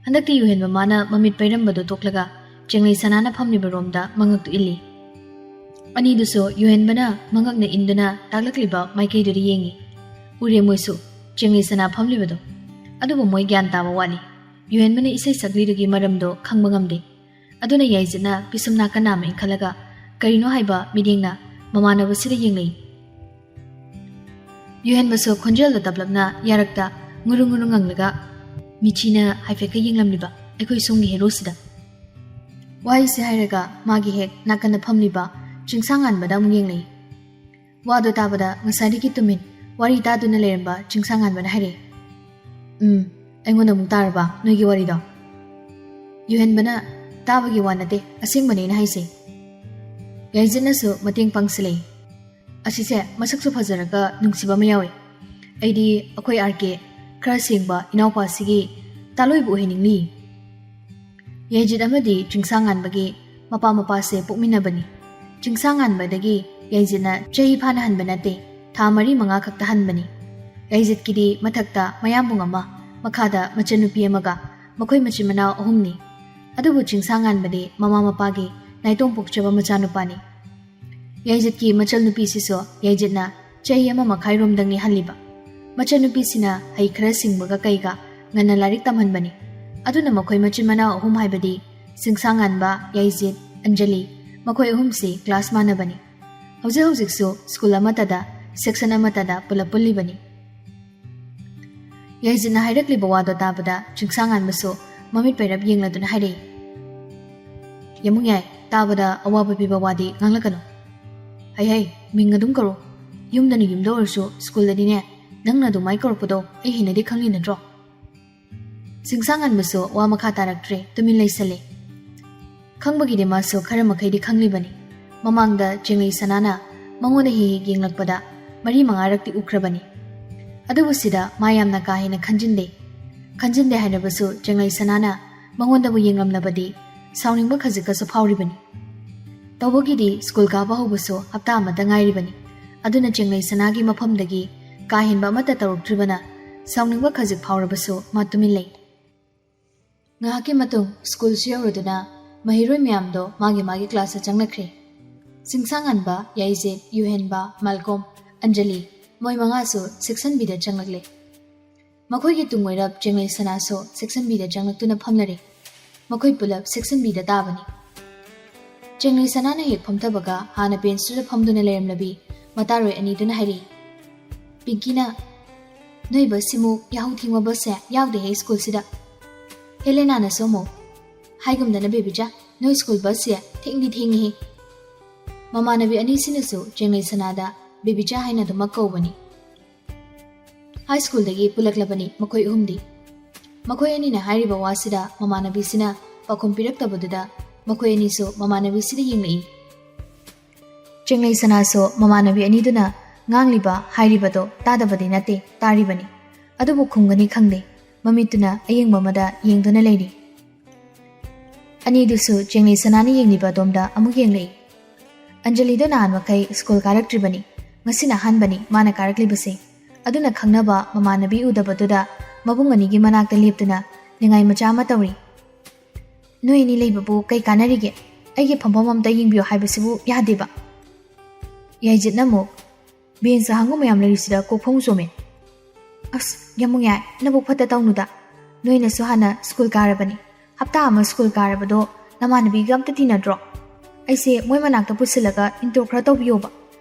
ꯍꯟꯗꯛꯇꯤ ꯌꯨꯍꯦꯟꯕ ꯃꯥꯅ ꯃꯃꯤꯠ ꯄꯩꯔꯝꯕꯗꯣ ꯇꯣꯛꯂꯒ ꯆꯦꯡꯂꯩ ꯁꯅꯥꯅ ꯐꯝꯂꯤꯕ ꯔꯣꯝꯗ ꯃꯉꯛꯇꯨ ꯏꯜꯂꯤ꯫ ꯑꯅꯤꯗꯨꯁꯨ ꯌꯨꯍꯦꯟꯕꯅ ꯃꯉꯛꯅ ꯏꯟꯗꯨꯅ ꯇꯥꯛꯂꯛꯂꯤꯕ ꯃꯥꯏꯀꯩꯗꯨꯗ ꯌꯦꯡꯉꯤ꯫ ꯎꯔꯦ ꯃꯣꯏꯁꯨ ꯆꯦꯡꯂꯩ ꯁꯅꯥ ꯐꯝꯂꯤꯕꯗꯣ꯫ ꯑꯗꯨꯕꯨ ꯃꯣꯏ ꯒ꯭ꯌꯥꯟ ꯇꯥꯕ ꯋꯥꯠꯂꯤ꯫ ꯌꯨꯍꯦꯟꯕꯅ ꯏꯁꯩ ꯁꯛꯂꯤꯗꯨꯒꯤ ꯃꯔꯝꯗꯣ ꯈꯪꯕ ꯉꯝꯗꯦ꯫ ꯑꯗꯨꯅ ꯌꯥꯏꯖꯤꯠꯅ ꯄꯤꯁꯨꯝ ꯅꯥꯀꯟ ꯅꯥꯝꯃ ꯏꯟꯈꯠꯂꯒ ꯀꯔꯤꯅꯣ ꯍꯥꯏꯕ ꯃꯤꯠꯌꯦꯡꯅ ꯃꯃꯥꯟꯅꯕꯁꯤꯗ ꯌꯦꯡꯂꯛꯏ꯫ ꯌꯨꯍꯦꯟꯕꯁꯨ ꯈꯣꯟꯖꯦꯜꯗꯣ ꯇꯞꯂꯞꯅ ꯌꯥꯔꯛꯇ ꯉꯨꯔꯨ ꯉꯨꯔꯨ ꯉꯪꯂꯒ ꯃꯤꯆꯤꯅ ꯍꯥꯏꯐꯦꯠꯀ ꯌꯦꯡꯂꯝꯂꯤꯕ ꯑꯩꯈꯣꯏ ꯁꯣꯝꯒꯤ ꯍꯦꯔꯣꯁꯤꯗ꯫ ꯋꯥꯍꯩꯁꯦ ꯍꯥꯏꯔꯒ ꯃꯥꯒꯤ ꯍꯦꯛ ꯅꯥꯀꯟꯗ ꯐꯝꯂꯤꯕ ꯆꯤꯡꯁꯥꯡꯉꯥꯟꯕꯗ ꯑꯃꯨꯛ ꯌꯦꯡꯂꯛꯏ꯫ ꯋꯥꯗꯣ ꯇꯥꯕꯗ ꯉꯁꯥꯏꯗꯒꯤ ꯇꯨꯃꯤꯟ ꯋꯥꯔꯤ ꯇꯥꯗꯨꯅ ꯂꯩꯔꯝꯕ ꯆꯤꯡꯁꯥꯡꯉꯥꯟꯕꯅ ꯍꯥꯏꯔꯛꯏ, "ꯎꯝ, ꯑꯩꯉꯣꯟꯗ ꯑꯃꯨꯛ ꯇꯥꯔꯕ ꯅꯣꯏꯒꯤ ꯋꯥꯔꯤꯗꯣ?" ꯌꯨꯍꯦꯟꯕꯅ ꯇꯥꯕꯒꯤ ꯋꯥ ꯅꯠꯇꯦ, ꯑꯁꯦꯡꯕꯅꯦꯅ ꯍꯥꯏꯁꯦ꯫ ꯌꯥꯏꯖꯤꯠꯅꯁꯨ ꯃꯇꯦꯡ ꯄꯥꯡꯁꯤꯜꯂꯛꯏ꯫ "ꯑꯁꯤꯁꯦ ꯃꯁꯛꯁꯨ ꯐꯖꯔꯒ ꯅꯨꯡꯁꯤꯕ ꯑꯃ ꯌꯥꯎꯏ꯫ ꯑꯩꯗꯤ ꯑꯩꯈꯣꯏ ꯑꯥꯔ ꯀꯦ ꯈꯔ ꯁꯦꯡꯕ ꯏꯅꯥꯎꯄꯥꯁꯤꯒꯤ ꯇꯥꯂꯣꯏꯕ ꯑꯣꯏꯍꯟꯅꯤꯡꯂꯤ꯫" ꯌꯥꯏꯖꯤꯠ ꯑꯃꯗꯤ ꯆꯤꯡꯁꯥꯡꯉꯥꯟꯕꯒꯤ ꯃꯄꯥ ꯃꯄꯥꯁꯦ ꯄꯣꯛꯃꯤꯟꯅꯕꯅꯤ꯫ ꯆꯤꯡꯁꯥꯡꯉꯥꯟꯕꯗꯒꯤ ꯌꯥꯏꯖꯤꯠꯅ ꯆꯍꯤ ꯐꯥꯅ ꯍꯟꯕ ꯅꯠꯇꯦ, ꯊꯥ ꯃꯔꯤ ꯃꯉꯥ ꯈꯛꯇ ꯍꯟꯕꯅꯤ꯫ ꯌꯥꯏꯖꯤꯠꯀꯤꯗꯤ ꯃꯊꯛꯇ ꯃꯌꯥꯝꯕꯨꯡ ꯑꯃ, ꯃꯈꯥꯗ ꯃꯆꯟꯅꯨꯄꯤ ꯑꯃꯒ, ꯃꯈꯣꯏ ꯃꯆꯤꯟ ꯃꯅꯥꯎ ꯑꯍꯨꯝꯅꯤ꯫ ꯑꯗꯨꯕꯨ ꯆꯤꯡꯁꯥꯡꯉꯥꯟꯕꯗꯤ ꯃꯃꯥ ꯃꯄꯥꯒꯤ ꯅꯥꯏꯇꯣꯝ ꯄꯣꯛꯆꯕ ꯃꯆꯥꯅꯨꯄꯥꯅꯤ꯫ ꯌꯥꯏꯖꯤꯠꯀꯤ ꯃꯆꯜꯅꯨꯄꯤꯁꯤꯁꯨ ꯌꯥꯏꯖꯤꯠꯅ ꯆꯍꯤ ꯑꯃ ꯃꯈꯥꯏꯔꯣꯝꯗꯪꯅꯤ ꯍꯜꯂꯤꯕ꯫ ꯃꯆꯟꯅꯨꯄꯤꯁꯤꯅ ꯍꯩ ꯈꯔ ꯁꯤꯡꯕꯒ ꯀꯩꯒ ꯉꯟꯅ ꯂꯥꯏꯔꯤꯛ ꯇꯝꯍꯟꯕꯅꯤ꯫ ꯑꯗꯨꯅ ꯃꯈꯣꯏ ꯃꯆꯤꯟ ꯃꯅꯥꯎ ꯑꯍꯨꯝ ꯍꯥꯏꯕꯗꯤ ꯆꯤꯡꯁꯥꯡꯉꯥꯟꯕ, ꯌꯥꯏꯖꯤꯠ, ꯑꯟꯖꯂꯤ, ꯃꯈꯣꯏ ꯑꯍꯨꯝꯁꯤ ꯀ꯭ꯂꯥꯁ ꯃꯥꯟꯅꯕꯅꯤ꯫ ꯍꯧꯖꯤꯛ ꯍꯧꯖꯤꯛꯁꯨ ꯁ꯭ꯀꯨꯜ ꯑꯃꯠꯇꯗ, ꯁꯦꯛꯁꯟ ꯑꯃꯠꯇꯗ ꯄꯨꯂꯞ ꯄꯨꯜꯂꯤꯕꯅꯤ꯫ ꯌꯥꯏꯖꯤꯠꯅ ꯍꯥꯏꯔꯛꯂꯤꯕ ꯋꯥꯗꯣ ꯇꯥꯕꯗ ꯆꯤꯡꯁꯥꯡꯉꯥꯟꯕꯁꯨ ꯃꯃꯤꯠ ꯄꯩꯔꯞ ꯌꯦꯡꯂꯗꯨꯅ ꯍꯥꯏꯔꯛꯏ, ꯌꯥꯝꯕꯨꯡ ꯌꯥꯏ, ꯇꯥꯕꯗ ꯑꯋꯥꯕ ꯄꯤꯕ ꯋꯥꯗꯤ ꯉꯥꯡꯂꯛꯀꯅꯨ꯫ ꯍꯩ ꯍꯩ, ꯃꯤꯡ ꯑꯗꯨꯝ ꯀꯧꯔꯣ꯫ ꯌꯨꯝꯗꯅ ꯌꯨꯝꯗ ꯑꯣꯏꯔꯁꯨ ꯁ꯭ꯀꯨꯜꯗꯗꯤꯅꯦ, ꯅꯪꯅ ꯑꯗꯨꯃꯥꯏ ꯀꯧꯔꯛꯄꯗꯣ ꯑꯩ ꯍꯩꯅꯗꯦ, ꯈꯪꯂꯤ ꯅꯠꯇ꯭ꯔꯣ? ꯆꯤꯡꯁꯥꯡꯉꯥꯟꯕꯁꯨ ꯋꯥ ꯃꯈꯥ ꯇꯥꯔꯛꯇ꯭ꯔꯦ, ꯇꯨꯃꯤꯟ ꯂꯩꯁꯜꯂꯦ꯫ ꯈꯪꯕꯒꯤꯗꯤ ꯃꯥꯁꯨ ꯈꯔ ꯃꯈꯩꯗꯤ ꯈꯪꯂꯤꯕꯅꯤ꯫ ꯃꯃꯥꯡꯗ ꯆꯦꯡꯂꯩ ꯁꯅꯥꯅ ꯃꯉꯣꯟꯗ ꯍꯦꯛ ꯍꯦꯛ ꯌꯦꯡꯂꯛꯄꯗ ꯃꯔꯤ ꯃꯉꯥꯔꯛꯇꯤ ꯎꯈ꯭ꯔꯕꯅꯤ꯫ ꯑꯗꯨꯕꯨ ꯁꯤꯗ ꯃꯥ ꯌꯥꯝꯅ ꯀꯥ ꯍꯦꯟꯅ ꯈꯟꯖꯤꯟꯗꯦ꯫ ꯈꯟꯖꯤꯟꯗꯦ ꯍꯥꯏꯔꯕꯁꯨ ꯆꯦꯡꯂꯩ ꯁꯅꯥꯅ ꯃꯉꯣꯟꯗꯕꯨ ꯌꯦꯡꯂꯝꯂꯕꯗꯤ ꯁꯥꯎꯅꯤꯡꯕ ꯈꯖꯤꯛꯀꯁꯨ ꯐꯥꯎꯔꯤꯕꯅꯤ꯫ ꯇꯧꯕꯒꯤꯗꯤ ꯁ꯭ꯀꯨꯜ ꯀꯥꯕ ꯍꯧꯕꯁꯨ ꯍꯞꯇꯥ ꯑꯃꯇ ꯉꯥꯏꯔꯤꯕꯅꯤ꯫ ꯑꯗꯨꯅ ꯆꯦꯡꯂꯩ ꯁꯅꯥꯒꯤ ꯃꯐꯝꯗꯒꯤ ꯀꯥ ꯍꯦꯟꯕ ꯑꯃꯠꯇ ꯇꯧꯔꯛꯇ꯭ꯔꯤꯕꯅ ꯁꯥꯎꯅꯤꯡꯕ ꯈꯖꯤꯛ ꯐꯥꯎꯔꯕꯁꯨ ꯃꯥ ꯇꯨꯃꯤꯟ ꯂꯩ꯫ ꯉꯥꯏꯍꯥꯛꯀꯤ ꯃꯇꯨꯡ ꯁ꯭ꯀꯨꯜꯁꯨ ꯌꯧꯔꯗꯨꯅ ꯃꯍꯩꯔꯣꯏ ꯃꯌꯥꯝꯗꯣ ꯃꯥꯒꯤ ꯃꯥꯒꯤ ꯀ꯭ꯂꯥꯁꯇ ꯆꯪꯅꯈ꯭ꯔꯦ꯫ ꯆꯤꯡꯁꯥꯡꯉꯥꯟꯕ, ꯌꯥꯏꯖꯦꯠ, ꯌꯨꯍꯦꯟꯕ, ꯃꯥꯜꯀꯣꯝ, ꯑꯟꯖꯂꯤ, ꯃꯣꯏ ꯃꯉꯥꯁꯨ ꯁꯦꯛꯁꯟ ꯕꯤꯗ ꯆꯪꯂꯛꯂꯦ꯫ ꯃꯈꯣꯏꯒꯤ ꯇꯨꯡ ꯑꯣꯏꯔꯞ ꯆꯦꯡꯂꯩ ꯁꯅꯥꯁꯨ ꯁꯦꯛꯁꯟ ꯕꯤꯗ ꯆꯪꯂꯛꯇꯨꯅ ꯐꯝꯂꯔꯦ꯫ ꯃꯈꯣꯏ ꯄꯨꯂꯞ ꯁꯦꯛꯁꯟ ꯕꯤꯗ ꯇꯥꯕꯅꯤ꯫ ꯆꯦꯡꯂꯩ ꯁꯅꯥꯅ ꯍꯦꯛ ꯐꯝꯊꯕꯒ ꯍꯥꯟꯅ ꯕꯦꯟꯁꯇꯨꯗ ꯐꯝꯗꯨꯅ ꯂꯩꯔꯝꯂꯕꯤ ꯃꯇꯥꯔꯣꯏ ꯑꯅꯤꯗꯨꯅ ꯍꯥꯏꯔꯛꯏ, "ꯄꯤꯡꯀꯤꯅ, ꯅꯣꯏ ꯕꯁꯁꯤꯃꯨꯛ ꯌꯥꯍꯧ ꯊꯦꯡꯕ ꯕꯁꯁꯦ ꯌꯥꯎꯗꯦꯍꯦ ꯁ꯭ꯀꯨꯜꯁꯤꯗ꯫" ꯍꯦꯂꯦꯅꯥꯅꯁꯨ ꯑꯃꯨꯛ, "ꯍꯥꯏꯒꯨꯝꯗꯅ ꯕꯦꯕꯤꯆꯥ, ꯅꯣꯏ ꯁ꯭ꯀꯨꯜ ꯕꯁꯁꯦ ꯊꯦꯡꯗꯤ ꯊꯦꯡꯉꯤꯍꯦ꯫" ꯃꯃꯥꯟꯅꯕꯤ ꯑꯅꯤꯁꯤꯅꯁꯨ ꯆꯦꯡꯂꯩ ꯁꯅꯥꯗ ꯕꯦꯕꯤꯆꯥ ꯍꯥꯏꯅ ꯑꯗꯨꯃꯛ ꯀꯧꯕꯅꯤ꯫ ꯍꯥꯏ ꯁ꯭ꯀꯨꯜꯗꯒꯤ ꯄꯨꯜꯂꯛꯂꯕꯅꯤ ꯃꯈꯣꯏ ꯑꯍꯨꯝꯗꯤ꯫ ꯃꯈꯣꯏ ꯑꯅꯤꯅ ꯍꯥꯏꯔꯤꯕ ꯋꯥꯁꯤꯗ ꯃꯃꯥꯟꯅꯕꯤꯁꯤꯅ ꯄꯥꯎꯈꯨꯝ ꯄꯤꯔꯛꯇꯕꯗꯨꯗ ꯃꯈꯣꯏ ꯑꯅꯤꯁꯨ ꯃꯃꯥꯟꯅꯕꯤꯁꯤꯗ ꯌꯦꯡꯂꯛꯏ꯫ ꯆꯦꯡꯂꯩ ꯁꯅꯥꯁꯨ ꯃꯃꯥꯟꯅꯕꯤ ꯑꯅꯤꯗꯨꯅ ꯉꯥꯡꯂꯤꯕ ꯍꯥꯏꯔꯤꯕꯗꯣ ꯇꯥꯗꯕꯗꯤ ꯅꯠꯇꯦ, ꯇꯥꯔꯤꯕꯅꯤ꯫ ꯑꯗꯨꯕꯨ ꯈꯨꯝꯒꯅꯤ ꯈꯪꯗꯦ, ꯃꯃꯤꯠꯇꯨꯅ ꯑꯌꯦꯡꯕ ꯑꯃꯗ ꯌꯦꯡꯗꯨꯅ ꯂꯩꯔꯤ꯫ ꯑꯅꯤꯗꯨꯁꯨ ꯆꯦꯡꯂꯩ ꯁꯅꯥꯅ ꯌꯦꯡꯂꯤꯕ ꯑꯗꯣꯝꯗ ꯑꯃꯨꯛ ꯌꯦꯡꯂꯛꯏ꯫ ꯑꯟꯖꯂꯤꯗꯣ ꯅꯍꯥꯟ ꯃꯈꯩ ꯁ꯭ꯀꯨꯜ ꯀꯥꯔꯛꯇ꯭ꯔꯤꯕꯅꯤ, ꯉꯁꯤꯅ ꯑꯍꯥꯟꯕꯅꯤ ꯃꯥꯅ ꯀꯥꯔꯛꯂꯤꯕꯁꯦ꯫ ꯑꯗꯨꯅ ꯈꯪꯅꯕ ꯃꯃꯥꯟꯅꯕꯤ ꯎꯗꯕꯗꯨꯗ ꯃꯕꯨꯡ ꯑꯅꯤꯒꯤ ꯃꯅꯥꯛꯇ ꯂꯦꯞꯇꯨꯅ ꯅꯤꯡꯉꯥꯏ ꯃꯆꯥ ꯑꯃ ꯇꯧꯔꯤ꯫ "ꯅꯣꯏ ꯑꯅꯤ ꯂꯩꯕꯕꯨ ꯀꯩ ꯀꯥꯟꯅꯔꯤꯒꯦ? ꯑꯩꯒꯤ ꯐꯝꯐꯝ ꯑꯝꯇ ꯌꯦꯡꯕꯤꯌꯨ ꯍꯥꯏꯕꯁꯤꯕꯨ ꯌꯥꯗꯦꯕ?" ꯌꯥꯏꯖꯤꯠꯅ ꯑꯃꯨꯛ, "ꯕꯦꯟꯁ ꯑꯍꯥꯡꯕ ꯃꯌꯥꯝ ꯂꯩꯔꯤꯁꯤꯗ ꯀꯣꯛ ꯐꯣꯡ ꯆꯣꯝꯃꯦ꯫" "ꯑꯁ, ꯌꯥꯝꯕꯨꯡ ꯌꯥꯏ, ꯅꯕꯨꯛ ꯐꯠꯇ ꯇꯧꯅꯨꯗ꯫ ꯅꯣꯏꯅꯁꯨ ꯍꯥꯟꯅ ꯁ꯭ꯀꯨꯜ ꯀꯥꯔꯕꯅꯤ꯫ ꯍꯞꯇꯥ ꯑꯃ ꯁ꯭ꯀꯨꯜ ꯀꯥꯔꯕꯗꯣ ꯅꯃꯥꯟꯅꯕꯤꯒ ꯑꯝꯇ ꯇꯤꯟꯅꯗ꯭ꯔꯣ? ꯑꯩꯁꯦ ꯃꯣꯏ ꯃꯅꯥꯛꯇ ꯄꯨꯁꯤꯜꯂꯒ ꯏꯟꯇ꯭ꯔꯣ ꯈꯔ ꯇꯧꯕꯤꯌꯣꯕ꯫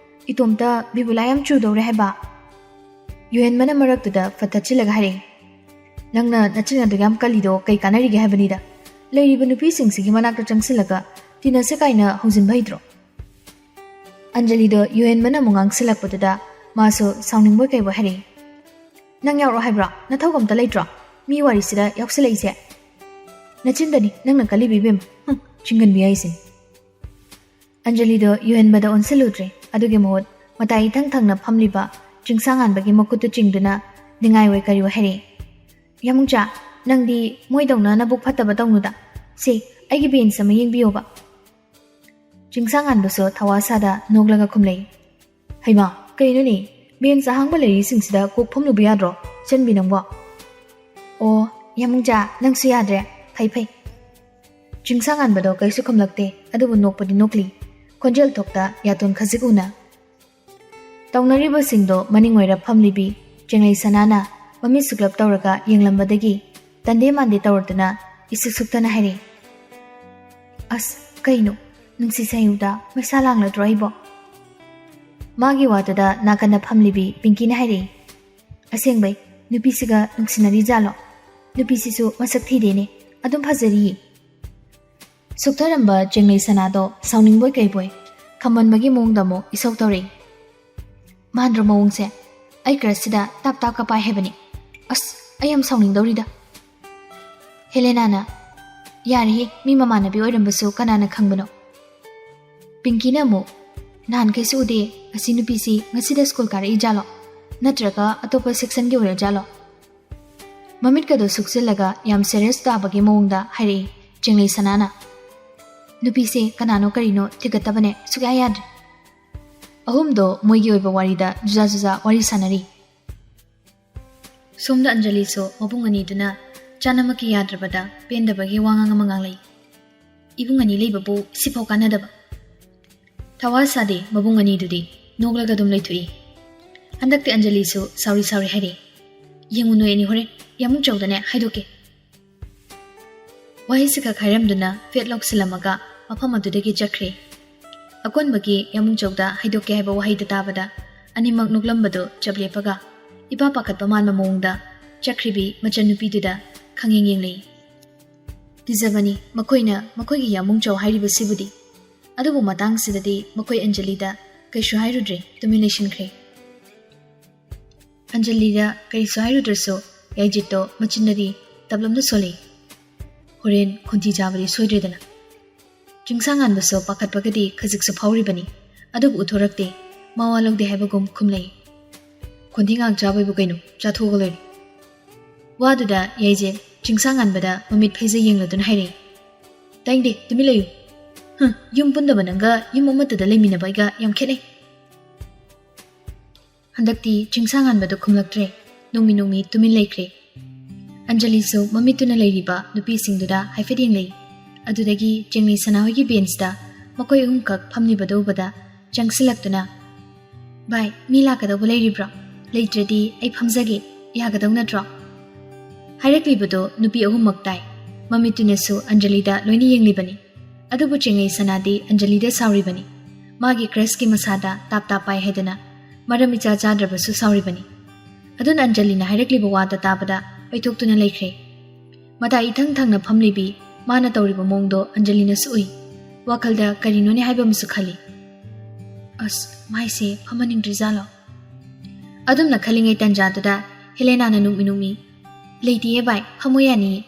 ꯏꯇꯣꯝꯇ ꯕꯤꯕꯨꯂꯥ ꯌꯥꯝ ꯆꯨꯗꯧꯔꯦ ꯍꯥꯏꯕ꯫" ꯌꯨꯍꯦꯟꯕꯅ ꯃꯔꯛꯇꯨꯗ ꯐꯠ ꯊꯠꯆꯤꯜꯂꯒ ꯍꯥꯏꯔꯛꯏ, "ꯅꯪꯅ ꯅꯆꯤꯟ ꯑꯗꯨ ꯌꯥꯝ ꯀꯜꯂꯤꯗꯣ ꯀꯩ ꯀꯥꯟꯅꯔꯤꯒꯦ ꯍꯥꯏꯕꯅꯤꯗ꯫ ꯂꯩꯔꯤꯕ ꯅꯨꯄꯤꯁꯤꯡꯁꯤꯒꯤ ꯃꯅꯥꯛꯇ ꯆꯪꯁꯤꯜꯂꯒ ꯇꯤꯟꯅꯁꯦ ꯀꯥꯏꯅ ꯍꯧꯖꯤꯟꯕ ꯍꯩꯇ꯭ꯔꯣ? ꯑꯟꯖꯂꯤꯗꯣ ꯌꯨꯍꯦꯟꯕꯅ ꯑꯃꯨꯛ ꯉꯥꯡꯁꯤꯜꯂꯛꯄꯗꯨꯗ ꯃꯥꯁꯨ ꯁꯥꯎꯅꯤꯡꯕꯣꯏ ꯀꯩꯕꯣꯏ ꯍꯥꯏꯔꯛꯏ, "ꯅꯪ ꯌꯥꯎꯔꯛꯑꯣ ꯍꯥꯏꯕ꯭ꯔꯣ? ꯅꯊꯧ ꯑꯝꯇ ꯂꯩꯇ꯭ꯔꯣ ꯃꯤ ꯋꯥꯔꯤꯁꯤꯗ ꯌꯥꯎꯁꯤꯜꯂꯛꯏꯁꯦ? ꯅꯆꯤꯟꯗꯅꯤ ꯅꯪꯅ ꯀꯜꯂꯤꯕꯤ ꯏꯕꯦꯝꯃ, ꯍꯨꯝ, ꯆꯤꯡꯒꯟꯕꯤ ꯍꯥꯏꯁꯤꯅꯤ"꯫ ꯑꯟꯖꯂꯤꯗꯣ ꯌꯨꯍꯦꯟꯕꯗ ꯑꯣꯟꯁꯤꯜꯂꯨꯗ꯭ꯔꯦ꯫ ꯑꯗꯨꯒꯤ ꯃꯍꯨꯠ ꯃꯇꯥꯏ ꯏꯊꯪ ꯊꯪꯅ ꯐꯝꯂꯤꯕ ꯆꯤꯡꯁꯥꯡꯉꯥꯟꯕꯒꯤ ꯃꯈꯨꯠꯇꯨ ꯆꯤꯡꯗꯨꯅ ꯅꯤꯡꯉꯥꯏ ꯑꯣꯏ ꯀꯔꯤ ꯑꯣꯏ ꯍꯥꯏꯔꯛꯏ, "ꯌꯥꯃꯨꯡꯆꯥ, ꯅꯪꯗꯤ ꯃꯣꯏꯗꯧꯅ ꯅꯕꯨꯛ ꯐꯠꯇꯕ ꯇꯧꯅꯨꯗ꯫ ꯁꯦ, ꯑꯩꯒꯤ ꯕꯦꯟꯁ ꯑꯃ ꯌꯦꯡꯕꯤꯌꯣꯕ"꯫ ꯆꯤꯡꯁꯥꯡꯉꯥꯟꯕꯁꯨ ꯊꯋꯥ ꯁꯥꯗ ꯅꯣꯛꯂꯒ ꯈꯨꯝꯂꯛꯏ, "ꯍꯩꯃꯥ, ꯀꯩꯅꯣꯅꯦ? ꯕꯦꯟꯁ ꯑꯍꯥꯡꯕ ꯂꯩꯔꯤꯁꯤꯡꯁꯤꯗ ꯀꯣꯛ ꯐꯝꯂꯨꯕ ꯌꯥꯗ꯭ꯔꯣ, ꯏꯆꯟꯕꯤ ꯅꯪꯕꯣ?" "ꯑꯣ, ꯌꯥꯃꯨꯡꯆꯥ, ꯅꯪꯁꯨ ꯌꯥꯗ꯭ꯔꯦ꯫ ꯐꯩ, ꯐꯩ"꯫ ꯆꯤꯡꯁꯥꯡꯉꯥꯟꯕꯗꯣ ꯀꯩꯁꯨ ꯈꯨꯝꯂꯛꯇꯦ, ꯑꯗꯨꯕꯨ ꯅꯣꯛꯄꯗꯤ ꯅꯣꯛꯂꯤ꯫ ꯈꯣꯟꯖꯦꯜ ꯊꯣꯛꯇ ꯌꯥꯇꯣꯟ ꯈꯖꯤꯛ ꯎꯅ꯫ ꯇꯧꯅꯔꯤꯕꯁꯤꯡꯗꯣ ꯃꯅꯤꯡ ꯑꯣꯏꯔ ꯐꯝꯂꯤꯕꯤ ꯆꯦꯡꯂꯩ ꯁꯅꯥꯅ ꯃꯃꯤꯠ ꯁꯨꯛꯂꯞ ꯇꯧꯔꯒ ꯌꯦꯡꯂꯝꯕꯗꯒꯤ ꯇꯟꯗꯦ ꯃꯥꯟꯗꯦ ꯇꯧꯔꯗꯨꯅ ꯏꯁꯨꯛ ꯁꯨꯛꯇꯅ ꯍꯥꯏꯔꯛꯏ, "ꯑꯁ, ꯀꯩꯅꯣ? ꯅꯨꯡꯁꯤ ꯁꯩꯌꯨꯗ ꯃꯩꯁꯥ ꯂꯥꯡꯂꯗ꯭ꯔꯣ ꯑꯩꯕꯣ?" ꯃꯥꯒꯤ ꯋꯥꯗꯨꯗ ꯅꯥꯀꯟꯗ ꯐꯝꯂꯤꯕꯤ ꯄꯤꯡꯀꯤꯅ ꯍꯥꯏꯔꯛꯏ, "ꯑꯁꯦꯡꯕꯩ, ꯅꯨꯄꯤꯁꯤꯒ ꯅꯨꯡꯁꯤꯅꯔꯤ ꯖꯥꯠꯂꯣ? ꯅꯨꯄꯤꯁꯤꯁꯨ ꯃꯁꯛ ꯊꯤꯗꯦꯅꯦ, ꯑꯗꯨꯝ ꯐꯖꯔꯤꯌꯦ"꯫ ꯁꯨꯛꯊꯔꯝꯕ ꯆꯦꯡꯂꯩ ꯁꯅꯥꯗꯣ ꯁꯥꯎꯅꯤꯡꯕꯣꯏ ꯀꯩꯕꯣꯏ ꯈꯝꯃꯟꯕꯒꯤ ꯃꯑꯣꯡꯗ ꯑꯃꯨꯛ ꯏꯁꯧ ꯇꯧꯔꯛꯏ, "ꯃꯥꯟꯗ꯭ꯔꯣ ꯃꯑꯣꯡꯁꯦ? ꯑꯩ ꯀ꯭ꯔꯁꯁꯤꯗ ꯇꯥꯞ ꯇꯥꯞ ꯀꯥꯄꯥꯏ ꯍꯥꯏꯕꯅꯤ꯫ ꯑꯁ, ꯑꯩ ꯌꯥꯝ ꯁꯥꯎꯅꯤꯡꯗꯧꯔꯤꯗ"꯫ ꯍꯦꯂꯦꯅꯥꯅ, "ꯌꯥꯔꯦꯍꯦ, ꯃꯤ ꯃꯃꯥꯟꯅꯕꯤ ꯑꯣꯏꯔꯝꯕꯁꯨ ꯀꯅꯥꯅ ꯈꯪꯕꯅꯣ?" ꯄꯤꯡꯀꯤꯅ ꯑꯃꯨꯛ, "ꯅꯍꯥꯟꯈꯩꯁꯨ ꯎꯗꯦ, ꯑꯁꯤ ꯅꯨꯄꯤꯁꯤ ꯉꯁꯤꯗ ꯁ꯭ꯀꯨꯜ ꯀꯥꯔꯛꯏ ꯖꯥꯠꯂꯣ? ꯅꯠꯇ꯭ꯔꯒ ꯑꯇꯣꯞꯄ ꯁꯦꯛꯁꯟꯒꯤ ꯑꯣꯏꯔ ꯖꯥꯠꯂꯣ?" ꯃꯃꯤꯠꯀꯗꯣ ꯁꯨꯛꯆꯤꯜꯂꯒ ꯌꯥꯝ ꯁꯦꯔꯤꯌꯁ ꯇꯥꯕꯒꯤ ꯃꯑꯣꯡꯗ ꯍꯥꯏꯔꯛꯏ ꯆꯦꯡꯂꯩ ꯁꯅꯥꯅ꯫ ꯅꯨꯄꯤꯁꯦ ꯀꯅꯥꯅꯣ ꯀꯔꯤꯅꯣ ꯊꯤꯒꯠꯇꯕꯅꯦ ꯁꯨꯛꯌꯥ ꯌꯥꯗ꯭ꯔꯦ꯫ ꯑꯍꯨꯝꯗꯣ ꯃꯣꯏꯒꯤ ꯑꯣꯏꯕ ꯋꯥꯔꯤꯗ ꯖꯨꯖꯥ ꯖꯨꯖꯥ ꯋꯥꯔꯤ ꯁꯥꯟꯅꯔꯤ꯫ ꯁꯣꯝꯗ ꯑꯟꯖꯂꯤꯁꯨ ꯃꯕꯨꯡ ꯑꯅꯤꯗꯨꯅ ꯆꯥꯅꯃꯛꯀꯤ ꯌꯥꯗ꯭ꯔꯕꯗ ꯄꯦꯟꯗꯕꯒꯤ ꯋꯥꯉꯥꯡ ꯑꯃ ꯉꯥꯡꯂꯛꯏ꯫ "ꯏꯕꯨꯡ ꯑꯅꯤ ꯂꯩꯕꯕꯨ ꯁꯤꯐꯥꯎ ꯀꯥꯟꯅꯗꯕ"꯫ ꯊꯋꯥ ꯁꯥꯗꯦ ꯃꯕꯨꯡ ꯑꯅꯤꯗꯨꯗꯤ, ꯅꯣꯛꯂꯒ ꯑꯗꯨꯝ ꯂꯩꯊꯣꯛꯏ꯫ ꯍꯟꯗꯛꯇꯤ ꯑꯟꯖꯂꯤꯁꯨ ꯁꯥꯎꯔꯤ ꯁꯥꯎꯔꯤ ꯍꯥꯏꯔꯛꯏ, "ꯌꯦꯡꯉꯨ ꯅꯣꯏ ꯑꯅꯤ, ꯍꯣꯔꯦꯟ ꯌꯥꯃꯨꯡ ꯆꯧꯗꯅꯦ ꯍꯥꯏꯗꯣꯛꯀꯦ"꯫ ꯋꯥꯍꯩꯁꯤ ꯈꯛ ꯍꯥꯏꯔꯝꯗꯨꯅ ꯐꯦꯠ ꯂꯧꯁꯤꯜꯂꯝꯃꯒ ꯃꯐꯝ ꯑꯗꯨꯗꯒꯤ ꯆꯠꯈ꯭ꯔꯦ꯫ ꯑꯀꯣꯟꯕꯒꯤ ꯌꯥꯃꯨꯡ ꯆꯧꯗ ꯍꯥꯏꯗꯣꯛꯀꯦ ꯍꯥꯏꯕ ꯋꯥꯍꯩꯗꯨ ꯇꯥꯕꯗ ꯑꯅꯤꯃꯛ ꯅꯣꯛꯂꯝꯕꯗꯨ ꯆꯞ ꯂꯦꯞꯄꯒ ꯏꯄꯥ ꯄꯥꯈꯠꯄ ꯃꯥꯟꯕ ꯃꯑꯣꯡꯗ ꯆꯠꯈ꯭ꯔꯤꯕꯤ ꯃꯆꯟꯅꯨꯄꯤꯗꯨꯗ ꯈꯪꯌꯦꯡ ꯌꯦꯡꯂꯛꯏ꯫ ꯀꯤꯖꯕꯅꯤ ꯃꯈꯣꯏꯅ ꯃꯈꯣꯏꯒꯤ ꯌꯥꯃꯨꯡ ꯆꯥꯎ ꯍꯥꯏꯔꯤꯕꯁꯤꯕꯨꯗꯤ꯫ ꯑꯗꯨꯕꯨ ꯃꯇꯥꯡꯁꯤꯗꯗꯤ ꯃꯈꯣꯏ ꯑꯟꯖꯂꯤꯗ ꯀꯩꯁꯨ ꯍꯥꯏꯔꯨꯗ꯭ꯔꯦ, ꯇꯨꯃꯤꯟ ꯂꯩꯁꯤꯟꯈ꯭ꯔꯦ꯫ ꯑꯟꯖꯂꯤꯗ ꯀꯔꯤꯁꯨ ꯍꯥꯏꯔꯨꯗ꯭ꯔꯁꯨ ꯌꯥꯏꯖꯤꯠꯇꯣ ꯃꯆꯤꯟꯅꯗꯤ ꯇꯞꯂꯞꯅ ꯁꯣꯜꯂꯛꯏ꯫ ꯍꯣꯔꯦꯟ ꯈꯣꯟꯊꯤ ꯆꯥꯕꯗꯤ ꯁꯣꯏꯗ꯭ꯔꯦꯗꯅ꯫ ꯆꯤꯡꯁꯥꯡꯉꯥꯟꯕꯁꯨ ꯄꯥꯈꯠꯄꯒꯗꯤ ꯈꯖꯤꯛꯁꯨ ꯐꯥꯎꯔꯤꯕꯅꯤ, ꯑꯗꯨꯕꯨ ꯎꯠꯊꯣꯔꯛꯇꯦ꯫ ꯃꯋꯥ ꯂꯧꯗꯦ ꯍꯥꯏꯕꯒꯨꯝ ꯈꯨꯝꯂꯛꯏ꯫ ꯈꯣꯟꯊꯤ ꯉꯥꯏꯍꯥꯛ ꯆꯥꯕꯩꯕꯨ ꯀꯩꯅꯣ, ꯆꯥꯊꯣꯛꯑꯒ ꯂꯣꯏꯔꯦ꯫ ꯋꯥꯗꯨꯗ ꯌꯥꯏꯖꯤꯠ ꯆꯤꯡꯁꯥꯡꯉꯥꯟꯕꯗ ꯃꯃꯤꯠ ꯐꯩꯖꯩ ꯌꯦꯡꯂꯗꯨꯅ ꯍꯥꯏꯔꯛꯏ꯫ "ꯇꯥꯏꯡꯗꯦ, ꯇꯨꯃꯤꯟ ꯂꯩꯌꯨ꯫ ꯍꯨꯝ, ꯌꯨꯝ ꯄꯨꯟꯗꯕ ꯅꯪꯒ ꯌꯨꯝ ꯑꯃꯠꯇꯗ ꯂꯩꯃꯤꯟꯅꯕ ꯑꯩꯒ ꯌꯥꯝ ꯈꯦꯠꯅꯩ꯫" ꯍꯟꯗꯛꯇꯤ ꯆꯤꯡꯁꯥꯡꯉꯥꯟꯕꯗꯨ ꯈꯨꯝꯂꯛꯇ꯭ꯔꯦ꯫ ꯅꯣꯡꯃꯤ ꯅꯣꯡꯃꯤ ꯇꯨꯃꯤꯟ ꯂꯩꯈ꯭ꯔꯦ꯫ ꯑꯟꯖꯂꯤꯁꯨ ꯃꯃꯤꯠꯇꯨꯅ ꯂꯩꯔꯤꯕ ꯅꯨꯄꯤꯁꯤꯡꯗꯨꯗ ꯍꯥꯏꯐꯦꯠ ꯌꯦꯡꯂꯛꯏ꯫ ꯑꯗꯨꯗꯒꯤ ꯆꯦꯡꯂꯩ ꯁꯅꯥ ꯍꯣꯏꯒꯤ ꯕꯦꯟꯁꯇ ꯃꯈꯣꯏ ꯑꯍꯨꯝꯈꯛ ꯐꯝꯂꯤꯕꯗꯨ ꯎꯕꯗ ꯆꯪꯁꯤꯜꯂꯛꯇꯨꯅ, "ꯚꯥꯏ, ꯃꯤ ꯂꯥꯛꯀꯗꯧꯕ ꯂꯩꯔꯤꯕ꯭ꯔꯣ? ꯂꯩꯇ꯭ꯔꯗꯤ ꯑꯩ ꯐꯝꯖꯒꯦ, ꯌꯥꯒꯗꯧ ꯅꯠꯇ꯭ꯔꯣ?" ꯍꯥꯏꯔꯛꯂꯤꯕꯗꯨ ꯅꯨꯄꯤ ꯑꯍꯨꯝꯃꯛ ꯇꯥꯏ꯫ ꯃꯃꯤꯠꯇꯨꯅꯁꯨ ꯑꯟꯖꯂꯤꯗ ꯂꯣꯏꯅ ꯌꯦꯡꯂꯤꯕꯅꯤ꯫ ꯑꯗꯨꯕꯨ ꯆꯦꯡꯂꯩ ꯁꯅꯥꯗꯤ ꯑꯟꯖꯂꯤꯗ ꯁꯥꯎꯔꯤꯕꯅꯤ꯫ ꯃꯥꯒꯤ ꯀ꯭ꯔꯁꯀꯤ ꯃꯁꯥꯗ ꯇꯥꯞ ꯇꯥꯞ ꯄꯥꯏ ꯍꯥꯏꯗꯅ ꯃꯔꯝ ꯏꯆꯥ ꯆꯥꯗ꯭ꯔꯕꯁꯨ ꯁꯥꯎꯔꯤꯕꯅꯤ꯫ ꯑꯗꯨꯅ ꯑꯟꯖꯂꯤꯅ ꯍꯥꯏꯔꯛꯂꯤꯕ ꯋꯥꯗ ꯇꯥꯕꯗ ꯑꯣꯏꯊꯣꯛꯇꯨꯅ ꯂꯩꯈ꯭ꯔꯦ꯫ ꯃꯇꯥꯏ ꯏꯊꯪ ꯊꯪꯅ ꯐꯝꯂꯤꯕꯤ ꯃꯥꯅ ꯇꯧꯔꯤꯕ ꯃꯑꯣꯡꯗꯣ ꯑꯟꯖꯂꯤꯅꯁꯨ ꯎꯏ꯫ ꯋꯥꯈꯜꯗ ꯀꯔꯤꯅꯣꯅꯦ ꯍꯥꯏꯕ ꯑꯃꯁꯨ ꯈꯜꯂꯤ꯫ "ꯑꯁ, ꯃꯥꯏꯁꯦ ꯐꯝꯍꯟꯅꯤꯡꯗ꯭ꯔꯤꯖꯥꯠꯂꯣ?" ꯑꯗꯨꯝꯅ ꯈꯜꯂꯤꯉꯩ ꯇꯟꯖꯥꯗꯨꯗ ꯍꯦꯂꯦꯅꯥꯅ ꯅꯣꯛꯃꯤ ꯅꯣꯛꯃꯤ, "ꯂꯩꯇꯤꯌꯦ ꯚꯥꯏ, ꯐꯝꯃꯣ ꯌꯥꯅꯤꯌꯦ꯫"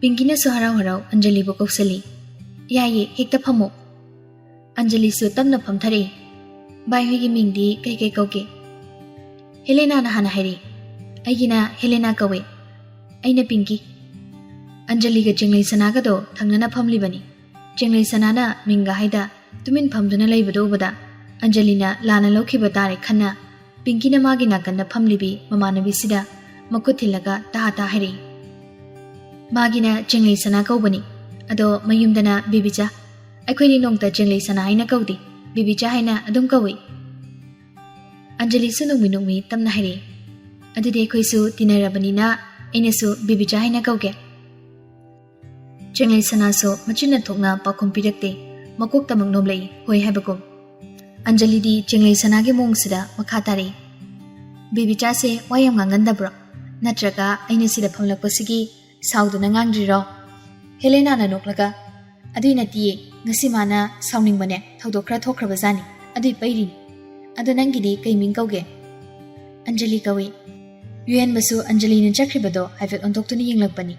ꯄꯤꯡꯀꯤꯅꯁꯨ ꯍꯔꯥꯎ ꯍꯔꯥꯎ ꯑꯟꯖꯂꯤꯕꯨ ꯀꯧꯁꯜꯂꯤ꯫ "ꯌꯥꯏꯌꯦ, ꯍꯦꯛꯇ ꯐꯝꯃꯣ꯫" ꯑꯟꯖꯂꯤꯁꯨ ꯇꯞꯅ ꯐꯝꯊꯔꯛꯏ꯫ "ꯚꯥꯏ ꯍꯣꯏꯒꯤ ꯃꯤꯡꯗꯤ ꯀꯩ ꯀꯩ ꯀꯧꯒꯦ?" ꯍꯦꯂꯦꯅꯥꯅ ꯍꯥꯟꯅ ꯍꯥꯏꯔꯛꯏ꯫ "ꯑꯩꯒꯤꯅ ꯍꯦꯂꯦꯅꯥ ꯀꯧꯋꯦ꯫" "ꯑꯩꯅ ꯄꯤꯡꯀꯤ꯫" ꯑꯟꯖꯂꯤꯒ ꯆꯦꯡꯂꯩ ꯁꯅꯥꯒꯗꯣ ꯊꯪꯅꯅ ꯐꯝꯂꯤꯕꯅꯤ꯫ ꯆꯦꯡꯂꯩ ꯁꯅꯥꯅ ꯃꯤꯡꯒ ꯍꯥꯏꯗ ꯇꯨꯃꯤꯟ ꯐꯝꯗꯨꯅ ꯂꯩꯕꯗꯨ ꯎꯕꯗ ꯑꯟꯖꯂꯤꯅ ꯂꯥꯟꯅ ꯂꯧꯈꯤꯕ ꯇꯥꯔꯦ ꯈꯟꯅ ꯄꯤꯡꯀꯤꯅ ꯃꯥꯒꯤ ꯅꯥꯀꯟꯗ ꯐꯝꯂꯤꯕꯤ ꯃꯃꯥꯟꯅꯕꯤꯁꯤꯗ ꯃꯈꯨꯠ ꯊꯤꯜꯂꯒ ꯇꯍꯥ ꯇꯍꯥ ꯍꯥꯏꯔꯛꯏ꯫ "ꯃꯥꯒꯤꯅ ꯆꯦꯡꯂꯩ ꯁꯅꯥ ꯀꯧꯕꯅꯤ, ꯑꯗꯣ ꯃꯌꯨꯝꯗꯅ ꯕꯦꯕꯤꯆꯥ꯫ ꯑꯩꯈꯣꯏꯗꯤ ꯅꯣꯡꯇ ꯆꯦꯡꯂꯩ ꯁꯅꯥ ꯍꯥꯏꯅ ꯀꯧꯗꯦ, ꯕꯦꯕꯤꯆꯥ ꯍꯥꯏꯅ ꯑꯗꯨꯝ ꯀꯧꯏ꯫" ꯑꯟꯖꯂꯤꯁꯨ ꯅꯣꯡꯃꯤ ꯅꯣꯡꯃꯤ ꯇꯞꯅ ꯍꯥꯏꯔꯛꯏ꯫ "ꯑꯗꯨꯗꯤ ꯑꯩꯈꯣꯏꯁꯨ ꯇꯤꯟꯅꯔꯕꯅꯤꯅ ꯑꯩꯅꯁꯨ ꯕꯦꯕꯤꯆꯥ ꯍꯥꯏꯅ ꯀꯧꯒꯦ꯫" ꯆꯦꯡꯂꯩ ꯁꯅꯥꯁꯨ ꯃꯆꯤꯟꯅ ꯊꯣꯛꯅ ꯄꯥꯎꯈꯨꯝ ꯄꯤꯔꯛꯇꯦ, ꯃꯀꯣꯛꯇꯃꯛ ꯅꯣꯝꯂꯛꯏ, ꯍꯣꯏ ꯍꯥꯏꯕꯒꯨꯝ꯫ ꯑꯟꯖꯂꯤꯗꯤ ꯆꯦꯡꯂꯩ ꯁꯅꯥꯒꯤ ꯃꯑꯣꯡꯁꯤꯗ ꯃꯈꯥ ꯇꯥꯔꯛꯏ꯫ "ꯕꯦꯕꯤꯆꯥꯁꯦ ꯋꯥ ꯌꯥꯝ ꯉꯥꯡꯒꯟꯗꯕ꯭ꯔꯣ? ꯅꯠꯇ꯭ꯔꯒ ꯑꯩꯅ ꯁꯤꯗ ꯐꯝꯂꯛꯄꯁꯤꯒꯤ ꯁꯥꯎꯗꯨꯅ ꯉꯥꯡꯗ꯭ꯔꯤꯔꯣ?" ꯍꯦꯂꯦꯅꯥꯅ ꯅꯣꯛꯂꯒ, "ꯑꯗꯨꯏ ꯅꯠꯇꯤꯌꯦ, ꯉꯁꯤ ꯃꯥꯅ ꯁꯥꯎꯅꯤꯡꯕꯅꯦ, ꯊꯧꯗꯣꯛ ꯈꯔ ꯊꯣꯛꯈ꯭ꯔꯕ ꯖꯥꯠꯅꯤ, ꯑꯗꯨꯏ ꯄꯩꯔꯤꯅꯤ꯫ ꯑꯗꯣ ꯅꯪꯒꯤꯗꯤ ꯀꯩ ꯃꯤꯡ ꯀꯧꯒꯦ?" "ꯑꯟꯖꯂꯤ ꯀꯧꯏ꯫" ꯌꯨꯍꯦꯟꯕꯁꯨ ꯑꯟꯖꯂꯤꯅ ꯆꯠꯈ꯭ꯔꯤꯕꯗꯣ ꯍꯥꯏꯐꯦꯠ ꯑꯣꯟꯊꯣꯛꯇꯨꯅ ꯌꯦꯡꯂꯛꯄꯅꯤ꯫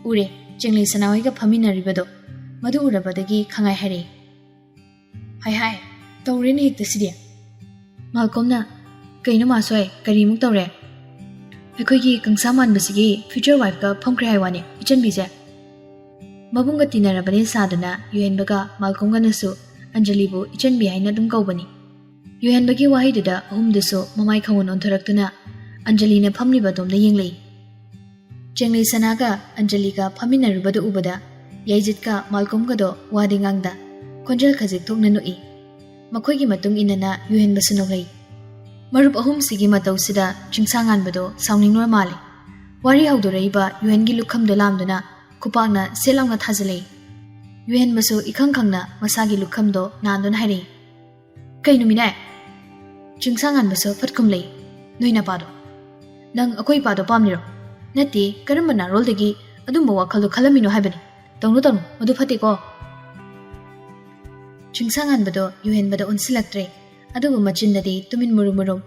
ꯎꯔꯦ, ꯆꯦꯡꯂꯩ ꯁꯅꯥꯍꯣꯏꯒ ꯐꯝꯃꯤꯟꯅꯔꯤꯕꯗꯣ꯫ ꯃꯗꯨ ꯎꯔꯕꯗꯒꯤ ꯈꯪꯉꯥꯏ ꯍꯥꯏꯔꯛꯏ꯫ "ꯍꯥꯏ ꯍꯥꯏ, ꯇꯧꯔꯦꯅꯦ ꯍꯦꯛꯇ ꯁꯤꯗꯤ꯫" ꯃꯥꯜꯀꯣꯝꯅ, "ꯀꯩꯅꯣ ꯃꯥꯁꯣꯏ, ꯀꯔꯤꯃꯨꯛ ꯇꯧꯔꯦ?" "ꯑꯩꯈꯣꯏꯒꯤ ꯀꯪꯁꯥ ꯃꯥꯟꯕꯁꯤꯒꯤ future wifeꯀ ꯐꯝꯈ꯭ꯔꯦ ꯍꯥꯏ ꯋꯥꯅꯦ, ꯏꯆꯟꯕꯤꯁꯦ꯫" ꯃꯕꯨꯡꯒ ꯇꯤꯟꯅꯔꯕꯅꯦ ꯁꯥꯗꯨꯅ ꯌꯨꯍꯦꯟꯕꯒ ꯃꯥꯜꯀꯣꯝꯒꯅꯁꯨ ꯑꯟꯖꯂꯤꯕꯨ ꯏꯆꯟꯕꯤ ꯍꯥꯏꯅ ꯑꯗꯨꯝ ꯀꯧꯕꯅꯤ꯫ ꯌꯨꯍꯦꯟꯕꯒꯤ ꯋꯥꯍꯩꯗꯨꯗ ꯑꯍꯨꯝꯗꯨꯁꯨ ꯃꯃꯥꯏ ꯈꯪꯑꯣꯟ ꯑꯣꯟꯊꯣꯔꯛꯇꯨꯅ ꯑꯟꯖꯂꯤꯅ ꯐꯝꯂꯤꯕ ꯑꯗꯣꯝꯗ ꯌꯦꯡꯂꯛꯏ꯫ ꯆꯦꯡꯂꯩ ꯁꯅꯥꯒ ꯑꯟꯖꯂꯤꯒ ꯐꯝꯃꯤꯟꯅꯔꯨꯕꯗꯨ ꯎꯕꯗ ꯌꯥꯏꯖꯤꯠꯀ ꯃꯥꯜꯀꯣꯝꯒꯗꯣ ꯋꯥꯗꯤ ꯉꯥꯡꯗ ꯈꯣꯟꯖꯦꯜ ꯈꯖꯤꯛ ꯊꯣꯛꯅ ꯅꯣꯛꯏ꯫ ꯃꯈꯣꯏꯒꯤ ꯃꯇꯨꯡ ꯏꯟꯅꯅ ꯌꯨꯍꯦꯟꯕꯁꯨ ꯅꯣꯛꯂꯛꯏ꯫ ꯃꯔꯨꯞ ꯑꯍꯨꯝꯁꯤꯒꯤ ꯃꯇꯧꯁꯤꯗ ꯆꯤꯡꯁꯥꯡꯉꯥꯟꯕꯗꯣ ꯁꯥꯎꯅꯤꯡꯂꯨꯔ ꯃꯥꯜꯂꯦ꯫ ꯋꯥꯔꯤ ꯍꯧꯗꯣꯔꯛꯏꯕ ꯌꯨꯍꯦꯟꯒꯤ ꯂꯨꯈꯝꯗꯣ ꯂꯥꯝꯗꯨꯅ ꯈꯨꯄꯥꯛꯅ ꯁꯦꯠ ꯂꯥꯎꯅ ꯊꯥꯖꯤꯜꯂꯛꯏ꯫ ꯌꯨꯍꯦꯟꯕꯁꯨ ꯏꯈꯪ ꯈꯪꯅ ꯃꯁꯥꯒꯤ ꯂꯨꯈꯝꯗꯣ ꯅꯥꯟꯗꯨꯅ ꯍꯥꯏꯔꯛꯏ, "ꯀꯩꯅꯣ ꯃꯤꯅꯥꯏ?" ꯆꯤꯡꯁꯥꯡꯉꯥꯟꯕꯁꯨ ꯐꯠ ꯈꯨꯝꯂꯛꯏ, "ꯅꯣꯏ ꯅꯄꯥꯗꯣ꯫ ꯅꯪ ꯑꯩꯈꯣꯏ ꯏꯄꯥꯗꯣ ꯄꯥꯝꯂꯤꯔꯣ? ꯅꯠꯇꯦ, ꯀꯔꯝꯕ ꯅꯥꯔꯣꯜꯗꯒꯤ ꯑꯗꯨꯝꯕ ꯋꯥꯈꯜꯗꯣ ꯈꯜꯂꯝꯃꯤꯅꯣ ꯍꯥꯏꯕꯅꯤ꯫ ꯇꯧꯅꯨ, ꯇꯧꯅꯨ, ꯃꯗꯨ ꯐꯠꯇꯦꯀꯣ꯫" ꯆꯤꯡꯁꯥꯡꯉꯥꯟꯕꯗꯣ ꯌꯨꯍꯦꯟꯕꯗ ꯑꯣꯟꯁꯤꯜꯂꯛꯇ꯭ꯔꯦ, ꯑꯗꯨꯕꯨ ꯃꯆꯤꯟꯗꯗꯤ ꯇꯨꯃꯤꯟ ꯃꯨꯔꯨꯝ ꯃꯨꯔꯨꯝ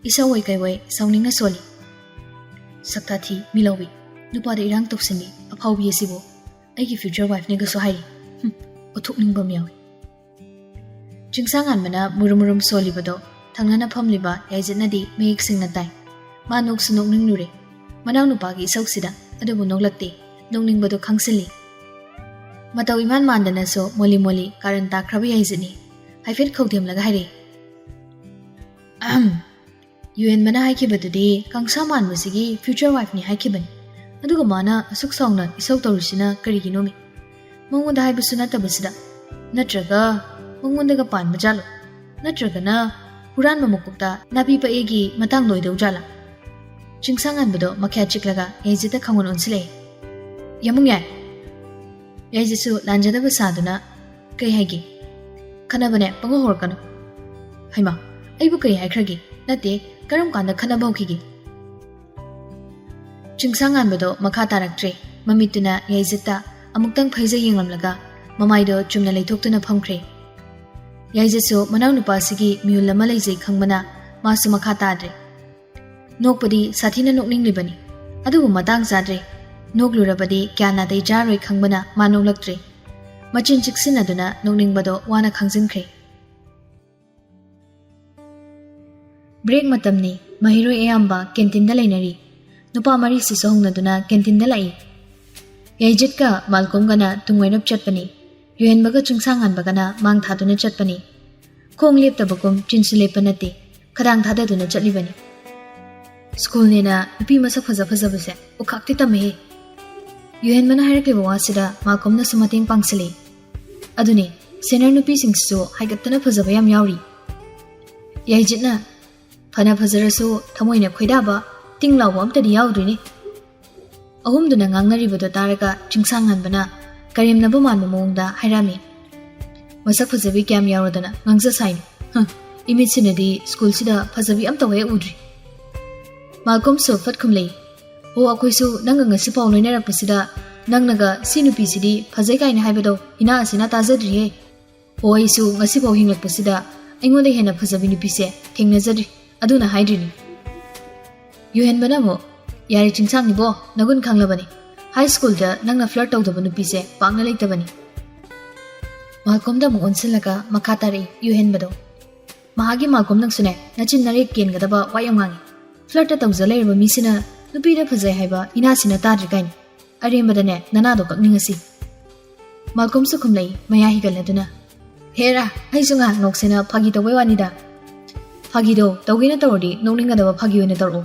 ꯏꯁꯧ ꯑꯣꯏ ꯀꯩ ꯑꯣꯏ ꯁꯥꯎꯅꯤꯡꯅ ꯁꯣꯜꯂꯤ꯫ "ꯁꯛꯇꯥꯊꯤ, ꯃꯤꯂꯧꯕꯤ, ꯅꯨꯄꯥꯗ ꯏꯔꯥꯡ ꯇꯧꯁꯤꯟꯕꯤ ꯑꯐꯥꯎꯕꯤ ꯑꯁꯤꯕꯨ ꯑꯩꯒꯤ future wifeꯅꯦꯒꯁꯨ ꯍꯥꯏꯔꯤ꯫ ꯍꯨꯝ, ꯑꯣꯊꯣꯛꯅꯤꯡꯕ ꯑꯃ ꯌꯥꯎꯏ꯫" ꯆꯤꯡꯁꯥꯡꯉꯥꯟꯕꯅ ꯃꯨꯔꯨꯝ ꯃꯨꯔꯨꯝ ꯁꯣꯜꯂꯤꯕꯗꯣ ꯊꯪꯅꯅ ꯐꯝꯂꯤꯕ ꯌꯥꯏꯖꯠꯅꯗꯤ ꯃꯌꯦꯛ ꯁꯦꯡꯅ ꯇꯥꯏ꯫ ꯃꯥ ꯅꯣꯛꯁꯨ ꯅꯣꯛꯅꯤꯡꯂꯨꯔꯦ ꯃꯅꯥꯎꯅꯨꯄꯥꯒꯤ ꯏꯁꯧꯁꯤꯗ, ꯑꯗꯨꯕꯨ ꯅꯣꯛꯂꯛꯇꯦ, ꯅꯣꯛꯅꯤꯡꯕꯗꯨ ꯈꯪꯁꯤꯜꯂꯤ꯫ ꯃꯇꯧ ꯏꯃꯥꯟ ꯃꯥꯟꯗꯅꯁꯨ ꯃꯣꯂꯤ ꯃꯣꯂꯤ ꯀꯥꯔꯟ ꯇꯥꯈ꯭ꯔꯕ ꯌꯥꯏꯖꯠꯅꯤ꯫ ꯍꯥꯏꯐꯦꯠ ꯈꯧꯗꯦꯝꯂꯒ ꯍꯥꯏꯔꯛꯏ, "ꯑꯍꯝ, ꯌꯨꯍꯦꯟꯕꯅ ꯍꯥꯏꯈꯤꯕꯗꯨꯗꯤ ꯀꯪꯁꯥ ꯃꯥꯟꯕꯁꯤꯒꯤ future wifeꯅꯤ ꯍꯥꯏꯈꯤꯕꯅꯤ꯫ ꯑꯗꯨꯒ ꯃꯥꯅ ꯑꯁꯨꯛ ꯁꯥꯎꯅ ꯏꯁꯧ ꯇꯧꯔꯤꯁꯤꯅ ꯀꯔꯤꯒꯤꯅꯣꯃꯤ? ꯃꯉꯣꯟꯗ ꯍꯥꯏꯕꯁꯨ ꯅꯠꯇꯕꯁꯤꯗ꯫ ꯅꯠꯇ꯭ꯔꯒ ꯃꯉꯣꯟꯗꯒ ꯄꯥꯟꯕ ꯖꯥꯠꯂꯣ? ꯅꯠꯇ꯭ꯔꯒꯅ ꯍꯨꯔꯥꯟꯕ ꯃꯀꯣꯛꯇ ꯅꯥꯄꯤ ꯄꯛꯑꯦꯒꯤ ꯃꯇꯥꯡꯗ ꯑꯣꯏꯗꯧ ꯖꯥꯠꯂꯥ?" ꯆꯤꯡꯁꯥꯡꯉꯥꯟꯕꯗꯣ ꯃꯈ꯭ꯌꯥꯠ ꯆꯤꯛꯂꯒ ꯌꯥꯏꯖꯤꯠꯇ ꯈꯪꯑꯣꯟ ꯑꯣꯟꯁꯤꯜꯂꯛꯏ꯫ "ꯌꯥꯝꯕꯨꯡ ꯌꯥꯏ!" ꯌꯥꯏꯖꯤꯠꯁꯨ ꯂꯥꯟꯖꯗꯕ ꯁꯥꯗꯨꯅ, "ꯀꯩ ꯍꯥꯏꯒꯦ?" "ꯈꯠꯅꯕꯅꯦ, ꯄꯪꯍꯧ ꯍꯧꯔꯛꯀꯅꯨ꯫" "ꯍꯩꯃꯥ, ꯑꯩꯕꯨ ꯀꯔꯤ ꯍꯥꯏꯈ꯭ꯔꯒꯦ? ꯅꯠꯇꯦ, ꯀꯔꯝ ꯀꯥꯟꯗ ꯈꯠꯅꯕ ꯍꯧꯈꯤꯒꯦ?" ꯆꯤꯡꯁꯥꯡꯉꯥꯟꯕꯗꯣ ꯃꯈꯥ ꯇꯥꯔꯛꯇ꯭ꯔꯦ꯫ ꯃꯃꯤꯠꯇꯨꯅ ꯌꯥꯏꯖꯤꯠꯇ ꯑꯃꯨꯛꯇꯪ ꯐꯩꯖꯩ ꯌꯦꯡꯂꯝꯂꯒ ꯃꯃꯥꯏꯗꯣ ꯆꯨꯝꯅ ꯂꯩꯊꯣꯛꯇꯨꯅ ꯐꯝꯈ꯭ꯔꯦ꯫ ꯌꯥꯏꯖꯠꯁꯨ ꯃꯅꯥꯎꯅꯨꯄꯥꯁꯤꯒꯤ ꯃꯤꯍꯨꯜ ꯑꯃ ꯂꯩꯖꯩ ꯈꯪꯕꯅ ꯃꯥꯁꯨ ꯃꯈꯥ ꯇꯥꯗ꯭ꯔꯦ꯫ ꯅꯣꯛꯄꯗꯤ ꯁꯥꯊꯤꯅ ꯅꯣꯛꯅꯤꯡꯂꯤꯕꯅꯤ, ꯑꯗꯨꯕꯨ ꯃꯇꯥꯡ ꯆꯥꯗ꯭ꯔꯦ꯫ ꯅꯣꯛꯂꯨꯔꯕꯗꯤ ꯀꯌꯥ ꯅꯥꯇꯩ ꯆꯥꯔꯣꯏ ꯈꯪꯕꯅ ꯃꯥ ꯅꯣꯛꯂꯛꯇ꯭ꯔꯦ꯫ ꯃꯆꯤꯟ ꯆꯤꯛꯁꯤꯟꯅꯗꯨꯅ ꯅꯣꯛꯅꯤꯡꯕꯗꯣ ꯋꯥꯅ ꯈꯥꯡꯖꯤꯟꯈ꯭ꯔꯦ꯫ ꯕ꯭ꯔꯦꯛ ꯃꯇꯝꯅꯤ꯫ ꯃꯍꯩꯔꯣꯏ ꯑꯌꯥꯝꯕ ꯀꯦꯟꯇꯤꯟꯗ ꯂꯩꯅꯔꯤ꯫ ꯅꯨꯄꯥ ꯃꯔꯤꯁꯤꯁꯨ ꯍꯧꯅꯗꯨꯅ ꯀꯦꯟꯇꯤꯟꯗ ꯂꯥꯛꯏ꯫ ꯌꯥꯏꯖꯠꯀ ꯃꯥꯜꯀꯣꯝꯒꯅ ꯇꯨꯡ ꯑꯣꯏꯅꯞ ꯆꯠꯄꯅꯤ꯫ ꯌꯨꯍꯦꯟꯕꯒ ꯆꯤꯡꯁꯥꯡꯉꯥꯟꯕꯒꯅ ꯃꯥꯡ ꯊꯥꯗꯨꯅ ꯆꯠꯄꯅꯤ꯫ ꯈꯣꯡ ꯂꯦꯞꯇꯕꯒꯨꯝ ꯆꯤꯟꯁꯨ ꯂꯦꯞꯄ ꯅꯠꯇꯦ꯫ ꯈꯗꯥꯡ ꯊꯥꯗꯗꯨꯅ ꯆꯠꯂꯤꯕꯅꯤ꯫ ꯁ꯭ꯀꯨꯜꯅꯦꯅ ꯅꯨꯄꯤ ꯃꯁꯛ ꯐꯖ ꯐꯖꯕꯁꯦ ꯎꯈꯥꯛꯇꯤ ꯇꯝꯃꯦꯍꯦ꯫ ꯌꯨꯍꯦꯟꯕꯅ ꯍꯥꯏꯔꯛꯂꯤꯕ ꯋꯥꯁꯤꯗ ꯃꯥꯜꯀꯣꯝꯅꯁꯨ ꯃꯇꯦꯡ ꯄꯥꯡꯁꯤꯜꯂꯤ꯫ ꯑꯗꯨꯅꯤ, ꯁꯦꯅꯤꯌꯔ ꯅꯨꯄꯤꯁꯤꯡꯁꯤꯁꯨ ꯍꯥꯏꯒꯠꯇꯅ ꯐꯖꯕ ꯌꯥꯝ ꯌꯥꯎꯔꯤ꯫ ꯌꯥꯏꯖꯠꯅ, "ꯐꯅ ꯐꯖꯔꯁꯨ ꯊꯃꯣꯏꯅ ꯈꯣꯏꯗꯥꯕ, ꯇꯤꯡ ꯂꯥꯎꯕ ꯑꯝꯇꯗꯤ ꯌꯥꯎꯗꯣꯏꯅꯤ꯫" ꯑꯍꯨꯝꯗꯨꯅ ꯉꯥꯡꯅꯔꯤꯕꯗꯣ ꯇꯥꯔꯒ ꯆꯤꯡꯁꯥꯡꯉꯥꯟꯕꯅ ꯀꯔꯦꯝꯅꯕ ꯃꯥꯟꯕ ꯃꯑꯣꯡꯗ ꯍꯥꯏꯔꯝꯃꯤ, "ꯃꯁꯛ ꯐꯖꯕꯤ ꯀꯌꯥꯝ ꯌꯥꯎꯔꯗꯅ ꯉꯥꯡꯖ ꯁꯥꯏꯅꯣ? ꯍ, ꯏꯃꯤꯠꯁꯤꯅꯗꯤ ꯁ꯭ꯀꯨꯜꯁꯤꯗ ꯐꯖꯕꯤ ꯑꯝꯇ ꯍꯦꯛ ꯎꯗ꯭ꯔꯤ꯫" ꯃꯥꯜꯀꯣꯝꯁꯨ ꯐꯠ ꯈꯨꯝꯂꯛꯏ, "ꯑꯣ, ꯑꯩꯈꯣꯏꯁꯨ ꯅꯪꯒ ꯉꯁꯤ ꯄꯥꯎ ꯂꯣꯏꯅꯔꯛꯄꯁꯤꯗ ꯅꯪꯅꯒ ꯁꯤ ꯅꯨꯄꯤꯁꯤꯗꯤ ꯐꯖꯩ ꯀꯥꯏꯅ ꯍꯥꯏꯕꯗꯣ ꯏꯅꯥ ꯑꯁꯤꯅ ꯇꯥꯖꯗ꯭ꯔꯤꯍꯦ꯫ ꯑꯣ, ꯑꯩꯁꯨ ꯉꯁꯤꯐꯥꯎ ꯍꯤꯡꯂꯛꯄꯁꯤꯗ ꯑꯩꯉꯣꯟꯗ ꯍꯦꯟꯅ ꯐꯖꯕꯤ ꯅꯨꯄꯤꯁꯦ ꯊꯦꯡꯅꯖꯗ꯭ꯔꯤ, ꯑꯗꯨꯅ ꯍꯥꯏꯗ꯭ꯔꯤꯅꯤ꯫" ꯌꯨꯍꯦꯟꯕꯅ ꯑꯃꯨꯛ, "ꯌꯥꯔꯦ ꯆꯤꯡꯁꯥꯡ ꯏꯕꯣ, ꯅꯒꯨꯟ ꯈꯪꯂꯕꯅꯤ꯫ ꯍꯥꯏ ꯁ꯭ꯀꯨꯜꯗ ꯅꯪꯅ ꯐ꯭ꯂꯔꯠ ꯇꯧꯗꯕ ꯅꯨꯄꯤꯁꯦ ꯄꯥꯛꯅ ꯂꯩꯇꯕꯅꯤ꯫" ꯃꯥꯜꯀꯣꯝꯗ ꯑꯃꯨꯛ ꯑꯣꯟꯁꯤꯜꯂꯒ ꯃꯈꯥ ꯇꯥꯔꯛꯏ ꯌꯨꯍꯦꯟꯕꯗꯣ, "ꯃꯍꯥꯛꯀꯤ ꯃꯥꯜꯀꯣꯝ ꯅꯪꯁꯨꯅꯦ, ꯅꯆꯤꯟ ꯅꯔꯦꯛ ꯀꯦꯟꯒꯗꯕ ꯋꯥ ꯌꯥꯝ ꯉꯥꯡꯉꯤ꯫ ꯐ꯭ꯂꯔꯠꯇ ꯇꯧꯖ ꯂꯩꯔꯕ ꯃꯤꯁꯤꯅ ꯅꯨꯄꯤꯗ ꯐꯖꯩ ꯍꯥꯏꯕ ꯏꯅꯥꯁꯤꯅ ꯇꯥꯗ꯭ꯔꯤ ꯀꯥꯏꯅ꯫ ꯑꯔꯦꯝꯕꯗꯅꯦ ꯅꯅꯥꯗꯣ ꯀꯛꯅꯤꯡꯉꯁꯤ꯫" ꯃꯥꯜꯀꯣꯝꯁꯨ ꯈꯨꯝꯂꯛꯏ ꯃꯌꯥ ꯍꯤꯒꯠꯂꯗꯨꯅ, "ꯍꯦꯔꯥ, ꯑꯩꯁꯨ ꯉꯥꯏꯍꯥꯛ ꯅꯣꯛꯁꯦꯅ ꯐꯥꯒꯤ ꯇꯧꯕꯩ ꯋꯥꯅꯤꯗ꯫" "ꯐꯥꯒꯤꯗꯣ ꯇꯧꯒꯦꯅ ꯇꯧꯔꯗꯤ ꯅꯣꯛꯅꯤꯡꯒꯗꯕ ꯐꯥꯒꯤ ꯑꯣꯏꯅ ꯇꯧꯔꯛꯑꯣ꯫"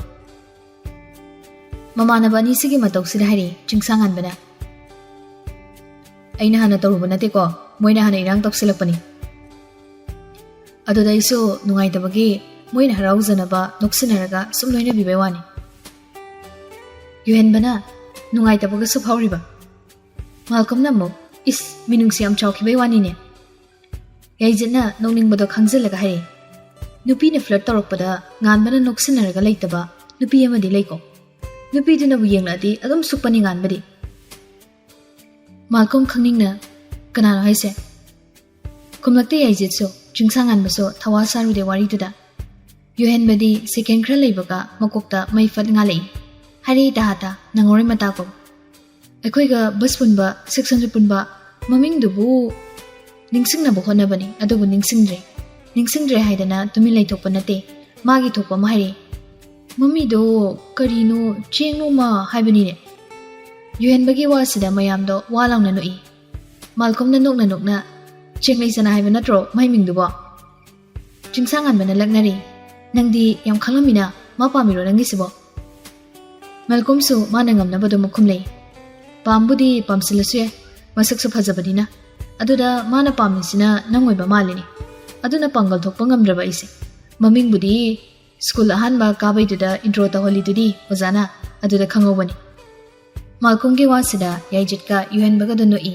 ꯃꯃꯥꯟꯅꯕ ꯑꯅꯤꯁꯤꯒꯤ ꯃꯇꯧꯁꯤꯗ ꯍꯥꯏꯔꯤ ꯆꯤꯡꯁꯥꯡꯉꯥꯟꯕꯅ, "ꯑꯩꯅ ꯍꯥꯟꯅ ꯇꯧꯔꯨꯕ ꯅꯠꯇꯦꯀꯣ, ꯃꯣꯏꯅ ꯍꯥꯟꯅ ꯏꯔꯥꯡ ꯇꯧꯁꯤꯜꯂꯛꯄꯅꯤ꯫ ꯑꯗꯨꯗ ꯑꯩꯁꯨ ꯅꯨꯡꯉꯥꯏꯇꯕꯒꯤ ꯃꯣꯏꯅ ꯍꯔꯥꯎꯖꯅꯕ ꯅꯣꯛꯁꯤꯟꯅꯔꯒ ꯁꯨꯝ ꯂꯣꯏꯅꯕꯤꯕꯩ ꯋꯥꯅꯤ꯫" ꯌꯨꯍꯦꯟꯕꯅ, "ꯅꯨꯡꯉꯥꯏꯇꯕꯒꯁꯨ ꯐꯥꯎꯔꯤꯕ?" ꯃꯥꯜꯀꯣꯝꯅ ꯑꯃꯨꯛ, "ꯏꯁ, ꯃꯤꯅꯨꯡꯁꯤ ꯌꯥꯝ ꯆꯥꯎꯈꯤꯕꯩ ꯋꯥꯅꯤꯅꯦ꯫" ꯌꯥꯏꯖꯠꯅ ꯅꯣꯛꯅꯤꯡꯕꯗꯣ ꯈꯪꯖꯤꯜꯂꯒ ꯍꯥꯏꯔꯛꯏ, "ꯅꯨꯄꯤꯅ ꯐ꯭ꯂꯔꯠ ꯇꯧꯔꯛꯄꯗ ꯉꯥꯟꯕꯅ ꯅꯣꯛꯁꯤꯟꯅꯔꯒ ꯂꯩꯇꯕ ꯅꯨꯄꯤ ꯑꯃꯗꯤ ꯂꯩꯀꯣ꯫ ꯅꯨꯄꯤꯗꯨꯅꯕꯨ ꯌꯦꯡꯂꯛꯑꯗꯤ ꯑꯗꯨꯝ ꯁꯨꯛꯄꯅꯤ ꯉꯥꯟꯕꯗꯤ꯫" ꯃꯥꯜꯀꯣꯝ ꯈꯪꯅꯤꯡꯅ, "ꯀꯅꯥꯅꯣ ꯍꯥꯏꯁꯦ?" ꯈꯨꯝꯂꯛꯇꯦ ꯌꯥꯏꯖꯤꯠꯁꯨ, ꯆꯤꯡꯁꯥꯡꯉꯥꯟꯕꯁꯨ ꯊꯋꯥ ꯁꯥꯔꯨꯗꯦ ꯋꯥꯔꯤꯗꯨꯗ꯫ ꯌꯨꯍꯦꯟꯕꯗꯤ ꯁꯦꯀꯦꯟ ꯈꯔ ꯂꯩꯕꯒ ꯃꯀꯣꯛꯇ ꯃꯩ ꯐꯠ ꯉꯥꯜꯂꯛꯏ꯫ ꯍꯥꯏꯔꯛꯏ ꯇꯥꯍꯥꯇꯥ, ꯅꯪꯍꯧꯔꯣꯏ ꯃꯇꯥꯒꯨꯝ꯫ "ꯑꯩꯈꯣꯏꯒ ꯕꯁ ꯄꯨꯟꯕ, ꯁꯦꯛꯁꯟꯁꯨ ꯄꯨꯟꯕ, ꯃꯃꯤꯡꯗꯨꯕꯨ ꯅꯤꯡꯁꯤꯡꯅꯕ ꯍꯣꯠꯅꯕꯅꯤ, ꯑꯗꯨꯕꯨ ꯅꯤꯡꯁꯤꯡꯗ꯭ꯔꯦ꯫ ꯅꯤꯡꯁꯤꯡꯗ꯭ꯔꯦ ꯍꯥꯏꯗꯅ ꯇꯨꯃꯤꯟ ꯂꯩꯊꯣꯛꯄ ꯅꯠꯇꯦ, ꯃꯥꯒꯤ ꯊꯣꯛꯄ ꯑꯃ ꯍꯥꯏꯔꯛꯏ꯫ ꯃꯃꯤꯗꯣ ꯀꯔꯤꯅꯣ, ꯆꯦꯡꯅꯣꯃ ꯍꯥꯏꯕꯅꯤꯅꯦ꯫" ꯌꯨꯍꯦꯟꯕꯒꯤ ꯋꯥꯁꯤꯗ ꯃꯌꯥꯝꯗꯣ ꯋꯥ ꯂꯥꯎꯅ ꯅꯣꯛꯏ꯫ ꯃꯥꯜꯀꯣꯝꯅ ꯅꯣꯛꯅ ꯅꯣꯛꯅ, "ꯆꯦꯡꯂꯩ ꯆꯅꯥ ꯍꯥꯏꯕ ꯅꯠꯇ꯭ꯔꯣ ꯃꯥꯏ ꯃꯤꯡꯗꯨꯕꯣ?" ꯆꯤꯡꯁꯥꯡꯉꯥꯟꯕꯅ ꯂꯛꯅꯔꯤ꯫ "ꯅꯪꯗꯤ ꯌꯥꯝ ꯈꯪꯂꯝꯃꯤꯅ, ꯃꯥ ꯄꯥꯝꯃꯤꯔꯣ ꯅꯪꯒꯤꯁꯤꯕꯣ?" ꯃꯥꯜꯀꯣꯝꯁꯨ ꯃꯥꯅ ꯉꯝꯅꯕ ꯑꯗꯨꯝ ꯈꯨꯝꯂꯩ꯫ "ꯄꯥꯝꯕꯨꯗꯤ ꯄꯥꯝꯁꯤꯜꯂꯁꯨ ꯌꯥꯏ, ꯃꯁꯛꯁꯨ ꯐꯖꯕꯅꯤꯅ꯫ ꯑꯗꯨꯗ ꯃꯥꯅ ꯄꯥꯝꯃꯤꯁꯤꯅ ꯅꯪ ꯑꯣꯏꯕ ꯃꯥꯜꯂꯤꯅꯦ꯫ ꯑꯗꯨꯅ ꯄꯥꯡꯒꯜ ꯊꯣꯛꯄ ꯉꯝꯗ꯭ꯔꯕ ꯑꯩꯁꯦ꯫ ꯃꯃꯤꯡꯕꯨꯗꯤ ꯁ꯭ꯀꯨꯜ ꯑꯍꯥꯟꯕ ꯀꯥꯕꯩꯗꯨꯗ ꯏꯟꯇ꯭ꯔꯣ ꯇꯧꯍꯜꯂꯤꯗꯨꯗꯤ ꯑꯣꯖꯥꯅ, ꯑꯗꯨꯗ ꯈꯪꯍꯧꯕꯅꯤ꯫" ꯃꯥꯜꯀꯣꯝꯒꯤ ꯋꯥꯁꯤꯗ ꯌꯥꯏꯖꯤꯠꯀ ꯌꯨꯍꯦꯟꯕꯒꯗꯣ ꯅꯣꯛꯏ꯫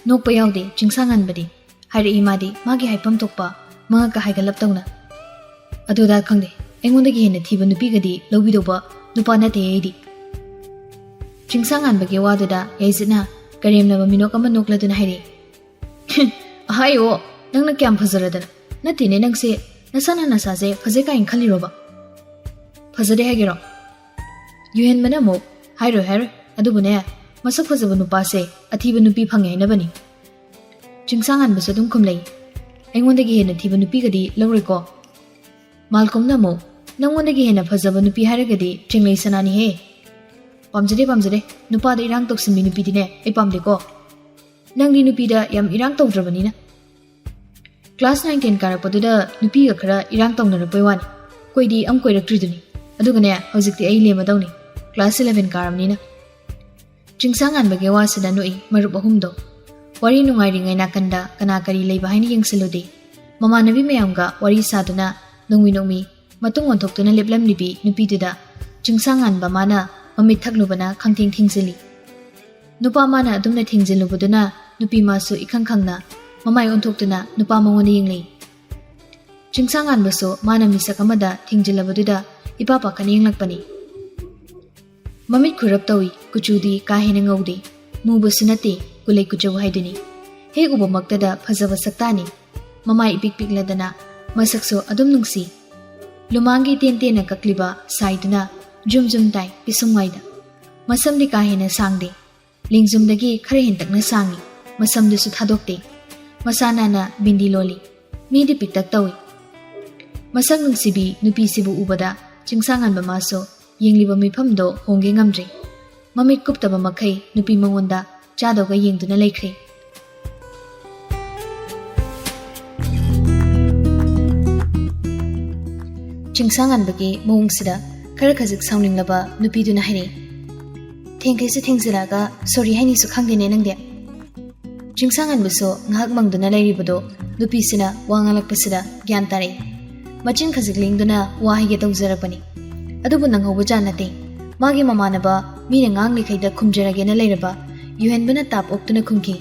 ꯅꯣꯛꯄ ꯌꯥꯎꯗꯦ ꯆꯤꯡꯁꯥꯡꯉꯥꯟꯕꯗꯤ꯫ ꯍꯥꯏꯔꯛꯏ ꯃꯥꯗꯤ ꯃꯥꯒꯤ ꯍꯥꯏꯐꯝ ꯊꯣꯛꯄ, ꯃꯉꯛꯀ ꯍꯥꯏꯒꯠꯂꯞ ꯇꯧꯅ꯫ "ꯑꯗꯨꯗ ꯈꯪꯗꯦ, ꯑꯩꯉꯣꯟꯗꯒꯤ ꯍꯦꯟꯅ ꯊꯤꯕ ꯅꯨꯄꯤꯒꯗꯤ ꯂꯧꯕꯤꯗꯧꯕ ꯅꯨꯄꯥ ꯅꯠꯇꯦ ꯑꯩꯗꯤ꯫" ꯆꯤꯡꯁꯥꯡꯉꯥꯟꯕꯒꯤ ꯋꯥꯗꯨꯗ ꯌꯥꯏꯖꯤꯠꯅ ꯀꯔꯦꯝꯅꯕ ꯃꯤꯅꯣꯛ ꯑꯃ ꯅꯣꯛꯂꯗꯨꯅ ꯍꯥꯏꯔꯛꯏ꯫ "ꯑꯍꯥꯏ ꯑꯣ, ꯅꯪꯅ ꯀꯌꯥꯝ ꯐꯖꯔꯗꯅ? ꯅꯠꯇꯦꯅꯦ, ꯅꯪꯁꯦ ꯅꯁꯥꯅ ꯅꯁꯥꯁꯦ ꯐꯖꯩ ꯀꯥꯏꯅ ꯈꯜꯂꯤꯔꯣꯕ? ꯐꯖꯗꯦ ꯍꯥꯏꯒꯦꯔꯣ?" ꯌꯨꯍꯦꯟꯕꯅ ꯑꯃꯨꯛ, "ꯍꯥꯏꯔꯣꯏ, ꯍꯥꯏꯔꯣꯏ꯫ ꯑꯗꯨꯕꯨꯅꯦ, ꯃꯁꯛ ꯐꯖꯕ ꯅꯨꯄꯥꯁꯦ ꯑꯊꯤꯕ ꯅꯨꯄꯤ ꯐꯪꯉꯦ ꯍꯥꯏꯅꯕꯅꯤ꯫" ꯆꯤꯡꯁꯥꯡꯉꯥꯟꯕꯁꯨ ꯑꯗꯨꯝ ꯈꯨꯝꯂꯩ꯫ "ꯑꯩꯉꯣꯟꯗꯒꯤ ꯍꯦꯟꯅ ꯊꯤꯕ ꯅꯨꯄꯤꯒꯗꯤ ꯂꯧꯔꯣꯏꯀꯣ꯫" ꯃꯥꯜꯀꯣꯝꯅ ꯑꯃꯨꯛ, "ꯅꯪꯉꯣꯟꯗꯒꯤ ꯍꯦꯟꯅ ꯐꯖꯕ ꯅꯨꯄꯤ ꯍꯥꯏꯔꯒꯗꯤ ꯆꯦꯡꯂꯩ ꯁꯅꯥꯅꯤꯍꯦ꯫" "ꯄꯥꯝꯖꯗꯦ, ꯄꯥꯝꯖꯗꯦ꯫ ꯅꯨꯄꯥꯗ ꯏꯔꯥꯡ ꯇꯧꯁꯤꯟꯕꯤ ꯅꯨꯄꯤꯗꯤꯅꯦ ꯑꯩ ꯄꯥꯝꯗꯦꯀꯣ꯫ ꯅꯪꯗꯤ ꯅꯨꯄꯤꯗ ꯌꯥꯝ ꯏꯔꯥꯡ ꯇꯧꯗ꯭ꯔꯕꯅꯤꯅ꯫" ꯀ꯭ꯂꯥꯁ ꯅꯥꯏꯟ ꯇꯦꯟ ꯀꯥꯔꯛꯄꯗꯨꯗ ꯅꯨꯄꯤꯒ ꯈꯔ ꯏꯔꯥꯡ ꯇꯧꯅꯔꯛꯄꯩ ꯋꯥꯅꯤ꯫ ꯀꯣꯏꯗꯤ ꯑꯝ ꯀꯣꯏꯔꯛꯇ꯭ꯔꯤꯗꯨꯅꯤ꯫ ꯑꯗꯨꯒꯅꯦ, ꯍꯧꯖꯤꯛꯇꯤ ꯑꯩ ꯂꯦꯝꯃꯗꯧꯅꯤ, ꯀ꯭ꯂꯥꯁ ꯏꯂꯚꯦꯟ ꯀꯥꯔꯕꯅꯤꯅ꯫ ꯆꯤꯡꯁꯥꯡꯉꯥꯟꯕꯒꯤ ꯋꯥꯁꯤꯗ ꯅꯣꯛꯏ ꯃꯔꯨꯞ ꯑꯍꯨꯝꯗꯣ꯫ ꯋꯥꯔꯤ ꯅꯨꯡꯉꯥꯏꯔꯤꯉꯩ ꯅꯥꯀꯟꯗ ꯀꯅꯥ ꯀꯔꯤ ꯂꯩꯕ ꯍꯥꯏꯅ ꯌꯦꯡꯁꯤꯜꯂꯨꯗꯦ꯫ ꯃꯃꯥꯟꯅꯕꯤ ꯃꯌꯥꯝꯒ ꯋꯥꯔꯤ ꯁꯥꯗꯨꯅ ꯅꯣꯡꯃꯤ ꯅꯣꯡꯃꯤ ꯃꯇꯨꯡ ꯑꯣꯟꯊꯣꯛꯇꯨꯅ ꯂꯦꯞꯂꯝꯂꯤꯕꯤ ꯅꯨꯄꯤꯗꯨꯗ ꯆꯤꯡꯁꯥꯡꯉꯥꯟꯕ ꯃꯥꯅ ꯃꯃꯤꯠ ꯊꯛꯂꯨꯕꯅ ꯈꯪꯊꯦꯡ ꯊꯦꯡꯖꯤꯜꯂꯤ꯫ ꯅꯨꯄꯥ ꯃꯥꯅ ꯑꯗꯨꯝꯅ ꯊꯦꯡꯖꯤꯜꯂꯨꯕꯗꯨꯅ ꯅꯨꯄꯤ ꯃꯥꯁꯨ ꯏꯈꯪ ꯈꯪꯅ ꯃꯃꯥꯏ ꯑꯣꯟꯊꯣꯛꯇꯨꯅ ꯅꯨꯄꯥ ꯃꯉꯣꯟꯗ ꯌꯦꯡꯂꯛꯏ꯫ ꯆꯤꯡꯁꯥꯡꯉꯥꯟꯕꯁꯨ ꯃꯥꯅ ꯃꯤꯁꯛ ꯑꯃꯗ ꯊꯦꯡꯖꯤꯜꯂꯕꯗꯨꯗ ꯏꯄꯥ ꯄꯥꯈꯠꯅ ꯌꯦꯡꯂꯛꯄꯅꯤ꯫ ꯃꯃꯤꯠ ꯈꯨꯔꯞ ꯇꯧꯏ, ꯀꯨꯆꯨꯗꯤ ꯀꯥ ꯍꯦꯟꯅ ꯉꯧꯗꯦ, ꯃꯨꯕꯁꯨ ꯅꯠꯇꯦ, ꯀꯨꯂꯩ ꯀꯨꯆꯧ ꯍꯥꯏꯗꯨꯅꯤ꯫ ꯍꯦꯛ ꯎꯕꯃꯛꯇꯗ ꯐꯖꯕ ꯁꯛꯇꯥꯅꯤ꯫ ꯃꯃꯥꯏ ꯏꯄꯤꯛ ꯄꯤꯛꯂꯗꯅ ꯃꯁꯛꯁꯨ ꯑꯗꯨꯝ ꯅꯨꯡꯁꯤ꯫ ꯂꯨꯃꯥꯡꯒꯤ ꯇꯦꯟ ꯇꯦꯟꯅ ꯀꯛꯂꯤꯕ ꯁꯥꯏꯗꯨꯅ ꯖꯨꯝ ꯖꯨꯝ ꯇꯥꯏ ꯄꯤꯁꯨꯝꯋꯥꯏꯗ꯫ ꯃꯁꯝꯗꯤ ꯀꯥ ꯍꯦꯟꯅ ꯁꯥꯡꯗꯦ꯫ ꯂꯦꯡꯖꯨꯝꯗꯒꯤ ꯈꯔ ꯍꯦꯟꯇꯛꯅ ꯁꯥꯡꯏ꯫ ꯃꯁꯝꯗꯨꯁꯨ ꯊꯥꯗꯣꯛꯇꯦ꯫ ꯃꯁꯥ ꯅꯥꯟꯅ ꯕꯤꯟꯗꯤ ꯂꯣꯜꯂꯤ꯫ ꯃꯤꯗꯤ ꯄꯤꯛꯇꯛ ꯇꯧꯏ꯫ ꯃꯁꯛ ꯅꯨꯡꯁꯤꯕꯤ ꯅꯨꯄꯤꯁꯤꯕꯨ ꯎꯕꯗ ꯆꯤꯡꯁꯥꯡꯉꯥꯟꯕ ꯃꯥꯁꯨ ꯌꯦꯡꯂꯤꯕ ꯃꯤꯐꯝꯗꯣ ꯍꯣꯡꯒꯦ ꯉꯝꯗ꯭ꯔꯦ꯫ ꯃꯃꯤꯠ ꯀꯨꯞꯇꯕ ꯃꯈꯩ ꯅꯨꯄꯤ ꯃꯉꯣꯟꯗ ꯆꯥꯗꯧꯒ ꯌꯦꯡꯗꯨꯅ ꯂꯩꯈ꯭ꯔꯦ꯫ ꯆꯤꯡꯁꯥꯡꯉꯥꯟꯕꯒꯤ ꯃꯑꯣꯡꯁꯤꯗ ꯈꯔ ꯈꯖꯤꯛ ꯁꯥꯎꯅꯤꯡꯂꯕ ꯅꯨꯄꯤꯗꯨꯅ ꯍꯥꯏꯔꯛꯏ, "ꯊꯦꯡꯈꯩꯁꯨ ꯊꯦꯡꯖꯤꯜꯂꯛꯑꯒ ꯁꯣꯔꯤ ꯍꯥꯏꯅꯤꯁꯨ ꯈꯪꯗꯦꯅꯦ ꯅꯪꯗꯤ?" ꯆꯤꯡꯁꯥꯡꯉꯥꯟꯕꯁꯨ ꯉꯥꯏꯍꯥꯛ ꯃꯪꯗꯨꯅ ꯂꯩꯔꯤꯕꯗꯣ ꯅꯨꯄꯤꯁꯤꯅ ꯋꯥ ꯉꯥꯡꯂꯛꯄꯁꯤꯗ ꯒ꯭ꯌꯥꯟ ꯇꯥꯔꯛꯏ꯫ ꯃꯆꯤꯟ ꯈꯖꯤꯛ ꯂꯦꯡꯗꯨꯅ ꯋꯥ ꯍꯥꯏꯒꯦ ꯇꯧꯖꯔꯛꯄꯅꯤ꯫ ꯑꯗꯨꯕꯨ ꯅꯪꯍꯧꯕ ꯖꯥꯠ ꯅꯠꯇꯦ꯫ ꯃꯥꯒꯤ ꯃꯃꯥꯟꯅꯕ ꯃꯤꯅ ꯉꯥꯡꯂꯤꯈꯩꯗ ꯈꯨꯝꯖꯔꯒꯦꯅ ꯂꯩꯔꯕ ꯌꯨꯍꯦꯟꯕꯅ ꯇꯥꯞ ꯑꯣꯛꯇꯨꯅ ꯈꯨꯝꯈꯤ,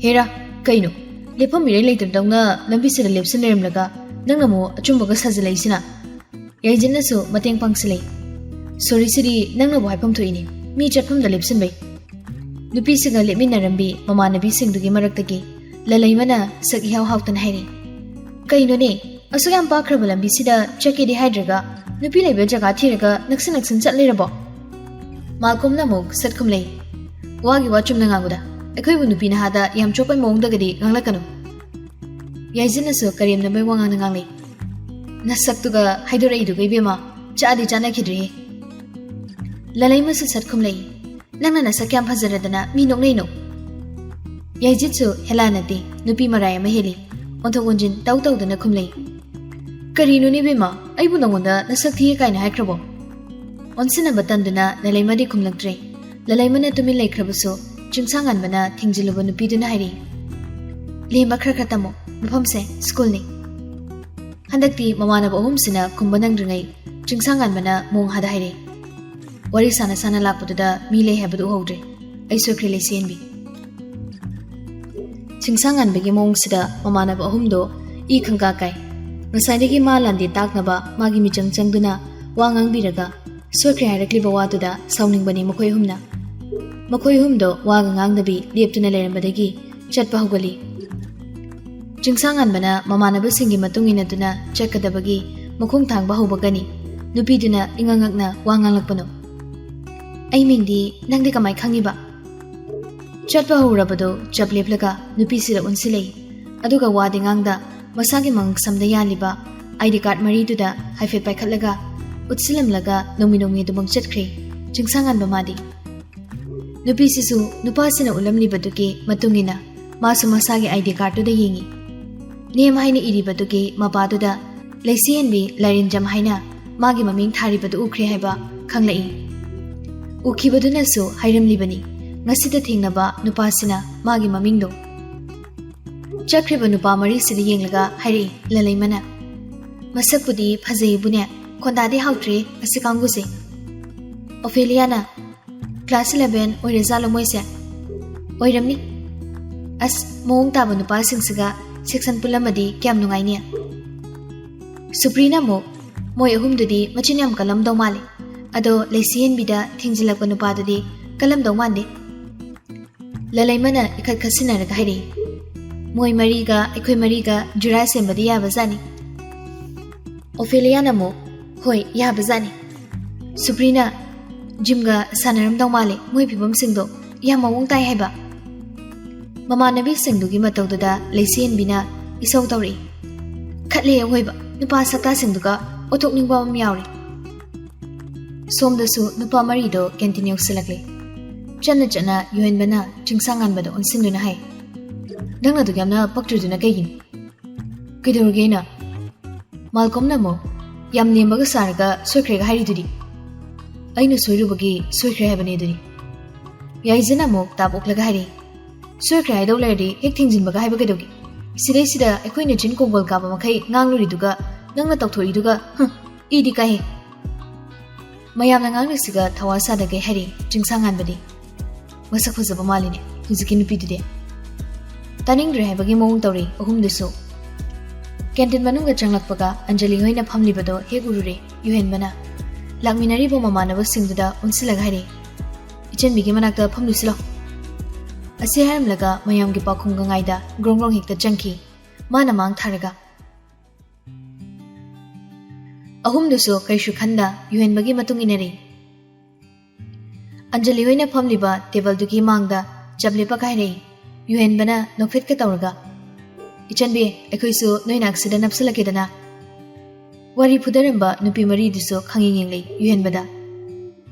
"ꯍꯦꯔꯥ, ꯀꯩꯅꯣ? ꯂꯦꯞꯐꯝ ꯏꯔꯩ ꯂꯩꯇꯕꯗꯧꯅ ꯂꯝꯕꯤꯁꯤꯗ ꯂꯦꯞꯁꯤꯟ ꯂꯩꯔꯝꯂꯒ ꯅꯪꯅ ꯑꯃꯨꯛ ꯑꯆꯨꯝꯕꯒ ꯁꯥꯖꯤꯜꯂꯛꯏꯁꯤꯅ?" ꯌꯥꯏꯖꯤꯠꯅꯁꯨ ꯃꯇꯦꯡ ꯄꯥꯡꯁꯤꯜꯂꯛꯏ꯫ "ꯁꯣꯔꯤꯁꯤꯗꯤ ꯅꯪꯅꯕꯨ ꯍꯥꯏꯐꯝ ꯊꯣꯛꯏꯅꯦ, ꯃꯤ ꯆꯠꯐꯝꯗ ꯂꯦꯞꯁꯤꯟꯕꯩ?" ꯅꯨꯄꯤꯁꯤꯒ ꯂꯦꯞꯃꯤꯟꯅꯔꯝꯕꯤ ꯃꯃꯥꯟꯅꯕꯤꯁꯤꯡꯗꯨꯒꯤ ꯃꯔꯛꯇꯒꯤ ꯂꯂꯩꯃꯅ ꯁꯛ ꯏꯍꯥꯎ ꯍꯥꯎꯇꯅ ꯍꯥꯏꯔꯤ, "ꯀꯩꯅꯣꯅꯦ, ꯑꯁꯨꯛ ꯌꯥꯝ ꯄꯥꯛꯈ꯭ꯔꯕ ꯂꯝꯕꯤꯁꯤꯗ ꯆꯠꯀꯦꯗꯤ ꯍꯥꯏꯗ꯭ꯔꯒ ꯅꯨꯄꯤ ꯂꯩꯕ ꯖꯒꯥ ꯊꯤꯔꯒ ꯅꯛꯁꯤꯟ ꯅꯛꯁꯤꯟ ꯆꯠ ꯂꯩꯔꯕꯣ?" ꯃꯥꯜꯀꯣꯝꯅ ꯑꯃꯨꯛ ꯁꯠ ꯈꯨꯝꯂꯛꯏ, "ꯋꯥꯒꯤ ꯋꯥ ꯆꯨꯝꯅ ꯉꯥꯡꯉꯨꯗ, ꯑꯩꯈꯣꯏꯕꯨ ꯅꯨꯄꯤ ꯅꯍꯥꯗ ꯌꯥꯝ ꯆꯣꯞꯄꯩ ꯃꯑꯣꯡꯗꯒꯗꯤ ꯉꯥꯡꯂꯛꯀꯅꯨ꯫" ꯌꯥꯏꯖꯤꯟꯅꯁꯨ ꯀꯔꯦꯝꯅꯕꯩ ꯋꯥꯉꯥꯡꯅ ꯉꯥꯡꯂꯛꯏ, "ꯅꯁꯛꯇꯨꯒ ꯍꯥꯏꯗꯣꯔꯛꯏꯗꯨꯒ ꯏꯕꯦꯝꯃ, ꯆꯥꯗꯤ ꯆꯥꯅꯈꯤꯗ꯭ꯔꯦꯍꯦ꯫" ꯂꯂꯩꯃꯁꯨ ꯁꯠ ꯈꯨꯝꯂꯛꯏ, "ꯅꯪꯅ ꯅꯁꯛ ꯀꯌꯥꯝ ꯐꯖꯔꯗꯅ ꯃꯤ ꯅꯣꯛꯅꯩꯅꯣ?" ꯌꯥꯏꯖꯤꯠꯁꯨ ꯍꯦꯂꯥ ꯅꯠꯇꯦ, ꯅꯨꯄꯤ ꯃꯔꯥꯏ ꯑꯃ ꯍꯦꯜꯂꯤ꯫ ꯑꯣꯟꯊꯣꯛ ꯑꯣꯟꯖꯤꯟ ꯇꯧ ꯇꯧꯗꯅ ꯈꯨꯝꯂꯛꯏ, "ꯀꯔꯤꯅꯣꯅꯦ ꯏꯕꯦꯝꯃ, ꯑꯩꯕꯨ ꯅꯉꯣꯟꯗ ꯅꯁꯛ ꯊꯤꯌꯦ ꯀꯥꯏꯅ ꯍꯥꯏꯈ꯭ꯔꯕꯣ?" ꯑꯣꯟꯁꯤꯟꯅꯕ ꯇꯟꯗꯨꯅ ꯂꯂꯩꯃꯗꯤ ꯈꯨꯝꯂꯛꯇ꯭ꯔꯦ꯫ ꯂꯂꯩꯃꯅ ꯇꯨꯃꯤꯟ ꯂꯩꯈ꯭ꯔꯕꯁꯨ ꯆꯤꯡꯁꯥꯡꯉꯥꯟꯕꯅ ꯊꯤꯡꯖꯤꯜꯂꯨꯕ ꯅꯨꯄꯤꯗꯨꯅ ꯍꯥꯏꯔꯤ, "ꯂꯦꯝꯕ ꯈꯔ ꯈꯔ ꯇꯝꯃꯣ, ꯃꯐꯝꯁꯦ ꯁ꯭ꯀꯨꯜꯅꯤ꯫" ꯍꯟꯗꯛꯇꯤ ꯃꯃꯥꯟꯅꯕ ꯑꯍꯨꯝꯁꯤꯅ ꯈꯨꯝꯕ ꯅꯪꯗ꯭ꯔꯤꯉꯩ ꯆꯤꯡꯁꯥꯡꯉꯥꯟꯕꯅ ꯃꯣꯡ ꯍꯥꯗ ꯍꯥꯏꯔꯛꯏ, "ꯋꯥꯔꯤ ꯁꯥꯟꯅ ꯁꯥꯟꯅ ꯂꯥꯛꯄꯗꯨꯗ ꯃꯤ ꯂꯩ ꯍꯥꯏꯕꯗꯨ ꯎꯍꯧꯗ꯭ꯔꯦ꯫ ꯑꯩ ꯁꯣꯏꯈ꯭ꯔꯦ ꯂꯩꯁꯦꯟꯕꯤ꯫" ꯆꯤꯡꯁꯥꯡꯉꯥꯟꯕꯒꯤ ꯃꯑꯣꯡꯁꯤꯗ ꯃꯃꯥꯟꯅꯕ ꯑꯍꯨꯝꯗꯣ ꯏ ꯈꯪꯀꯥ ꯀꯥꯏ꯫ ꯉꯁꯥꯏꯗꯒꯤ ꯃꯥ ꯂꯥꯟꯗꯦ ꯇꯥꯛꯅꯕ ꯃꯥꯒꯤ ꯃꯤꯆꯪ ꯆꯪꯗꯨꯅ ꯋꯥ ꯉꯥꯡꯕꯤꯔꯒ ꯁꯣꯏꯈ꯭ꯔꯦ ꯍꯥꯏꯔꯛꯂꯤꯕ ꯋꯥꯗꯨꯗ ꯁꯥꯎꯅꯤꯡꯕꯅꯤ ꯃꯈꯣꯏ ꯑꯍꯨꯝꯅ꯫ ꯃꯈꯣꯏ ꯑꯍꯨꯝꯗꯣ ꯋꯥꯒ ꯉꯥꯡꯗꯕꯤ ꯂꯦꯞꯇꯨꯅ ꯂꯩꯔꯝꯕꯗꯒꯤ ꯆꯠꯄ ꯍꯧꯒꯠꯂꯤ꯫ ꯆꯤꯡꯁꯥꯡꯉꯥꯟꯕꯅ ꯃꯃꯥꯟꯅꯕꯁꯤꯡꯒꯤ ꯃꯇꯨꯡ ꯏꯟꯅꯗꯨꯅ ꯆꯠꯀꯗꯕꯒꯤ ꯃꯈꯣꯡ ꯊꯥꯡꯕ ꯍꯧꯕꯒꯅꯤ ꯅꯨꯄꯤꯗꯨꯅ ꯏꯉꯛ ꯉꯛꯅ ꯋꯥ ꯉꯥꯡꯂꯛꯄꯅꯣ꯫ "ꯑꯩ ꯃꯤꯡꯗꯤ ꯅꯪꯗꯤ ꯀꯃꯥꯏ ꯈꯪꯉꯤꯕ?" ꯆꯠꯄ ꯍꯧꯔꯕꯗꯨ ꯆꯞ ꯂꯦꯞꯂꯒ ꯅꯨꯄꯤꯁꯤꯗ ꯑꯣꯟꯁꯤꯜꯂꯛꯏ꯫ ꯑꯗꯨꯒ ꯋꯥꯗꯤ ꯉꯥꯡꯗ ꯃꯁꯥꯒꯤ ꯃꯉꯛꯁꯝꯗ ꯌꯥꯜꯂꯤꯕ ID card ꯃꯔꯤꯗꯨꯗ ꯍꯥꯏꯐꯦꯠ ꯄꯥꯏꯈꯠꯂꯒ ꯎꯠꯁꯤꯜꯂꯝꯂꯒ ꯅꯣꯡꯃꯤ ꯅꯣꯡꯃꯤ ꯑꯗꯨꯃꯛ ꯆꯠꯈ꯭ꯔꯦ ꯆꯤꯡꯁꯥꯡꯉꯥꯟꯕ ꯃꯥꯗꯤ꯫ ꯅꯨꯄꯤꯁꯤꯁꯨ ꯅꯨꯄꯥꯁꯤꯅ ꯎꯠꯂꯝꯂꯤꯕꯗꯨꯒꯤ ꯃꯇꯨꯡ ꯏꯟꯅ ꯃꯥꯁꯨ ꯃꯁꯥꯒꯤ ID cardꯇꯨꯗ ꯌꯦꯡꯉꯤ꯫ ꯅꯦꯝ ꯍꯥꯏꯅ ꯏꯔꯤꯕꯗꯨꯒꯤ ꯃꯄꯥꯗꯨꯗ ꯂꯩꯁꯤꯍꯦꯟꯕꯤ ꯂꯥꯏꯔꯦꯟꯖꯝ ꯍꯥꯏꯅ ꯃꯥꯒꯤ ꯃꯃꯤꯡ ꯊꯥꯔꯤꯕꯗꯨ ꯎꯈ꯭ꯔꯦ ꯍꯥꯏꯕ ꯈꯪꯂꯛꯏ꯫ ꯎꯈꯤꯕꯗꯨꯅꯁꯨ ꯍꯥꯏꯔꯝꯂꯤꯕꯅꯤ ꯉꯁꯤꯗ ꯊꯦꯡꯅꯕ ꯅꯨꯄꯥꯁꯤꯅ ꯃꯥꯒꯤ ꯃꯃꯤꯡꯗꯣ꯫ ꯆꯠꯈ꯭ꯔꯤꯕ ꯅꯨꯄꯥ ꯃꯔꯤꯁꯤꯗ ꯌꯦꯡꯂꯒ ꯍꯥꯏꯔꯛꯏ ꯂꯂꯩꯃꯅ, "ꯃꯁꯛꯄꯨꯗꯤ ꯐꯖꯩꯕꯨꯅꯦ, ꯈꯣꯟꯗꯥꯗꯤ ꯍꯥꯎꯇ꯭ꯔꯦ ꯑꯁꯤ ꯀꯥꯡꯕꯨꯁꯦ꯫" ꯑꯣꯐꯦꯂꯤꯌꯥꯅ, "Class eleven ꯑꯣꯏꯔꯖꯥꯠꯂꯣ ꯃꯣꯏꯁꯦ?" "ꯑꯣꯏꯔꯝꯅꯤ꯫ ꯑꯁ, ꯃꯑꯣꯡ ꯇꯥꯕ ꯅꯨꯄꯥꯁꯤꯡꯁꯤꯒ section ꯄꯨꯜꯂꯝꯃꯗꯤ ꯀꯌꯥꯝ ꯅꯨꯡꯉꯥꯏꯅꯤ?" ꯁꯨꯄ꯭ꯔꯤꯅ ꯑꯃꯨꯛ, "ꯃꯣꯏ ꯑꯍꯨꯝꯗꯨꯗꯤ ꯃꯆꯤꯟ ꯌꯥꯝ ꯀꯜꯂꯝꯗꯧ ꯃꯥꯜꯂꯦ꯫ ꯑꯗꯣ ꯂꯩꯁꯤꯍꯦꯟꯕꯤꯗ ꯊꯦꯡꯖꯤꯜꯂꯛꯄ ꯅꯨꯄꯥꯗꯨꯗꯤ ꯀꯜꯂꯝꯗꯧ ꯃꯥꯟꯗꯦ꯫" ꯂꯂꯩꯃꯅ ꯏꯈꯠ ꯈꯠꯁꯤꯟꯅꯔꯒ ꯍꯥꯏꯔꯛꯏ, "ꯃꯣꯏ ꯃꯔꯤꯒ ꯑꯩꯈꯣꯏ ꯃꯔꯤꯒ ꯖꯨꯔꯥ ꯁꯦꯝꯕꯗꯤ ꯌꯥꯕꯖꯥꯠꯅꯤ꯫" ꯑꯣꯐꯦꯂꯤꯌꯥꯅ ꯑꯃꯨꯛ, "ꯍꯣꯏ, ꯌꯥꯕꯖꯥꯠꯅꯤ꯫" ꯁꯨꯄ꯭ꯔꯤꯅ, "ꯖꯤꯝꯒ ꯁꯥꯟꯅꯔꯝꯗꯧ ꯃꯥꯜꯂꯦ ꯃꯣꯏ ꯐꯤꯕꯝꯁꯤꯡꯗꯣ, ꯌꯥꯝ ꯃꯑꯣꯡ ꯇꯥꯏ ꯍꯥꯏꯕ꯫" ꯃꯃꯥꯟꯅꯕꯤꯁꯤꯡꯗꯨꯒꯤ ꯃꯇꯧꯗꯨꯗ ꯂꯩꯁꯦꯟꯕꯤꯅ ꯏꯁꯧ ꯇꯧꯔꯛꯏ, "ꯈꯠꯂꯦ ꯑꯋꯣꯏꯕ, ꯅꯨꯄꯥ ꯁꯛꯇꯥꯁꯤꯡꯗꯨꯒ ꯑꯣꯊꯣꯛꯅꯤꯡꯕ ꯑꯃ ꯌꯥꯎꯔꯦ꯫" ꯁꯣꯝꯗꯁꯨ ꯅꯨꯄꯥ ꯃꯔꯤꯗꯣ ꯀꯦꯟꯇꯤꯟ ꯌꯧꯁꯤꯜꯂꯛꯂꯦ꯫ ꯆꯠꯅ ꯆꯠꯅ ꯌꯨꯍꯦꯟꯕꯅ ꯆꯤꯡꯁꯥꯡꯉꯥꯟꯕꯗ ꯑꯣꯟꯁꯤꯟꯗꯨꯅ ꯍꯥꯏ, "ꯅꯪꯅ ꯑꯗꯨꯛ ꯌꯥꯝꯅ ꯄꯛꯇ꯭ꯔꯤꯗꯨꯅ ꯀꯩꯒꯤꯅꯣ?" "ꯀꯩꯗꯧꯔꯒꯦ ꯑꯩꯅ?" ꯃꯥꯜꯀꯣꯝꯅ ꯑꯃꯨꯛ, "ꯌꯥꯝ ꯂꯦꯝꯕꯒ ꯁꯥꯔꯒ ꯁꯣꯏꯈ꯭ꯔꯦꯒ ꯍꯥꯏꯔꯤꯗꯨꯗꯤ?" "ꯑꯩꯅ ꯁꯣꯏꯔꯨꯕꯒꯤ ꯁꯣꯏꯈ꯭ꯔꯦ ꯍꯥꯏꯕꯅꯦ ꯑꯗꯨꯗꯤ꯫" ꯌꯥꯏꯖꯅ ꯑꯃꯨꯛ ꯇꯥꯞ ꯑꯣꯛꯂꯒ ꯍꯥꯏꯔꯛꯏ, "ꯁꯣꯏꯈ꯭ꯔꯦ ꯍꯥꯏꯗꯧ ꯂꯩꯔꯗꯤ ꯍꯦꯛ ꯊꯤꯡꯖꯤꯟꯕꯒ ꯍꯥꯏꯕ ꯀꯩꯗꯧꯒꯦ? ꯁꯤꯗꯩꯁꯤꯗ ꯑꯩꯈꯣꯏꯅ ꯆꯤꯟ ꯀꯣꯡꯒꯣꯜ ꯀꯥꯕ ꯃꯈꯩ ꯉꯥꯡꯂꯨꯔꯤꯗꯨꯒ ꯅꯪꯅ ꯇꯧꯊꯣꯔꯛꯏꯗꯨꯒ, ꯍꯨꯝ, ꯏꯗꯤ ꯀꯥꯏꯍꯦ꯫" ꯃꯌꯥꯝꯅ ꯉꯥꯡꯂꯤꯁꯤꯒ ꯊꯋꯥ ꯁꯥꯗꯒꯩ ꯍꯥꯏꯔꯛꯏ ꯆꯤꯡꯁꯥꯡꯉꯥꯟꯕꯗꯤ꯫ "ꯃꯁꯛ ꯐꯖꯕ ꯃꯥꯜꯂꯤꯅꯦ ꯍꯧꯖꯤꯛꯀꯤ ꯅꯨꯄꯤꯗꯨꯗꯤ꯫" ꯇꯥꯅꯤꯡꯗ꯭ꯔꯦ ꯍꯥꯏꯕꯒꯤ ꯃꯑꯣꯡ ꯇꯧꯔꯤ ꯑꯍꯨꯝꯗꯨꯁꯨ꯫ ꯀꯦꯟꯇꯤꯟ ꯃꯅꯨꯡꯗ ꯆꯪꯂꯛꯄꯒ ꯑꯟꯖꯂꯤ ꯍꯣꯏꯅ ꯐꯝꯂꯤꯕꯗꯣ ꯍꯦꯛ ꯎꯔꯨꯔꯦ ꯌꯨꯍꯦꯟꯕꯅ꯫ ꯂꯥꯛꯃꯤꯟꯅꯔꯤꯕ ꯃꯃꯥꯟꯅꯕꯁꯤꯡꯗꯨꯗ ꯑꯣꯟꯁꯤꯜꯂꯒ ꯍꯥꯏꯔꯛꯏ, ꯏꯆꯟꯕꯤꯒꯤ ꯃꯅꯥꯛꯇ ꯐꯝꯂꯨꯁꯤ ꯂꯥꯎ꯫ ꯑꯁꯤ ꯍꯥꯏꯔꯝꯂꯒ ꯃꯌꯥꯝꯒꯤ ꯄꯥꯎꯈꯨꯝꯒ ꯉꯥꯏꯗ ꯒ꯭ꯔꯣꯡ ꯒ꯭ꯔꯣꯡ ꯍꯦꯛꯇ ꯆꯪꯈꯤ꯫ ꯃꯥꯅ ꯃꯥꯡ ꯊꯥꯔꯒ, ꯑꯍꯨꯝꯗꯨꯁꯨ ꯀꯔꯤꯁꯨ ꯈꯟꯗ ꯌꯨꯍꯦꯟꯕꯒꯤ ꯃꯇꯨꯡ ꯏꯟꯅꯔꯦ꯫ ꯑꯟꯖꯂꯤ ꯍꯣꯏꯅ ꯐꯝꯂꯤꯕ ꯇꯦꯕꯜꯗꯨꯒꯤ ꯃꯥꯡꯗ ꯆꯞ ꯂꯦꯞꯄꯒ ꯍꯥꯏꯔꯛꯏ꯫ ꯌꯨꯍꯦꯟꯕꯅ ꯅꯣꯛꯐꯦꯠꯀ ꯇꯧꯔꯒ, "ꯏꯆꯟꯕꯤ, ꯑꯩꯈꯣꯏꯁꯨ ꯅꯣꯏ ꯅꯥꯛꯁꯤꯗ ꯅꯞꯁꯤꯜꯂꯛꯀꯦꯗꯅ?" ꯋꯥꯔꯤ ꯐꯨꯗꯔꯝꯕ ꯅꯨꯄꯤ ꯃꯔꯤꯗꯨꯁꯨ ꯈꯪꯌꯦꯡ ꯌꯦꯡꯂꯛꯏ ꯌꯨꯍꯦꯟꯕꯗ꯫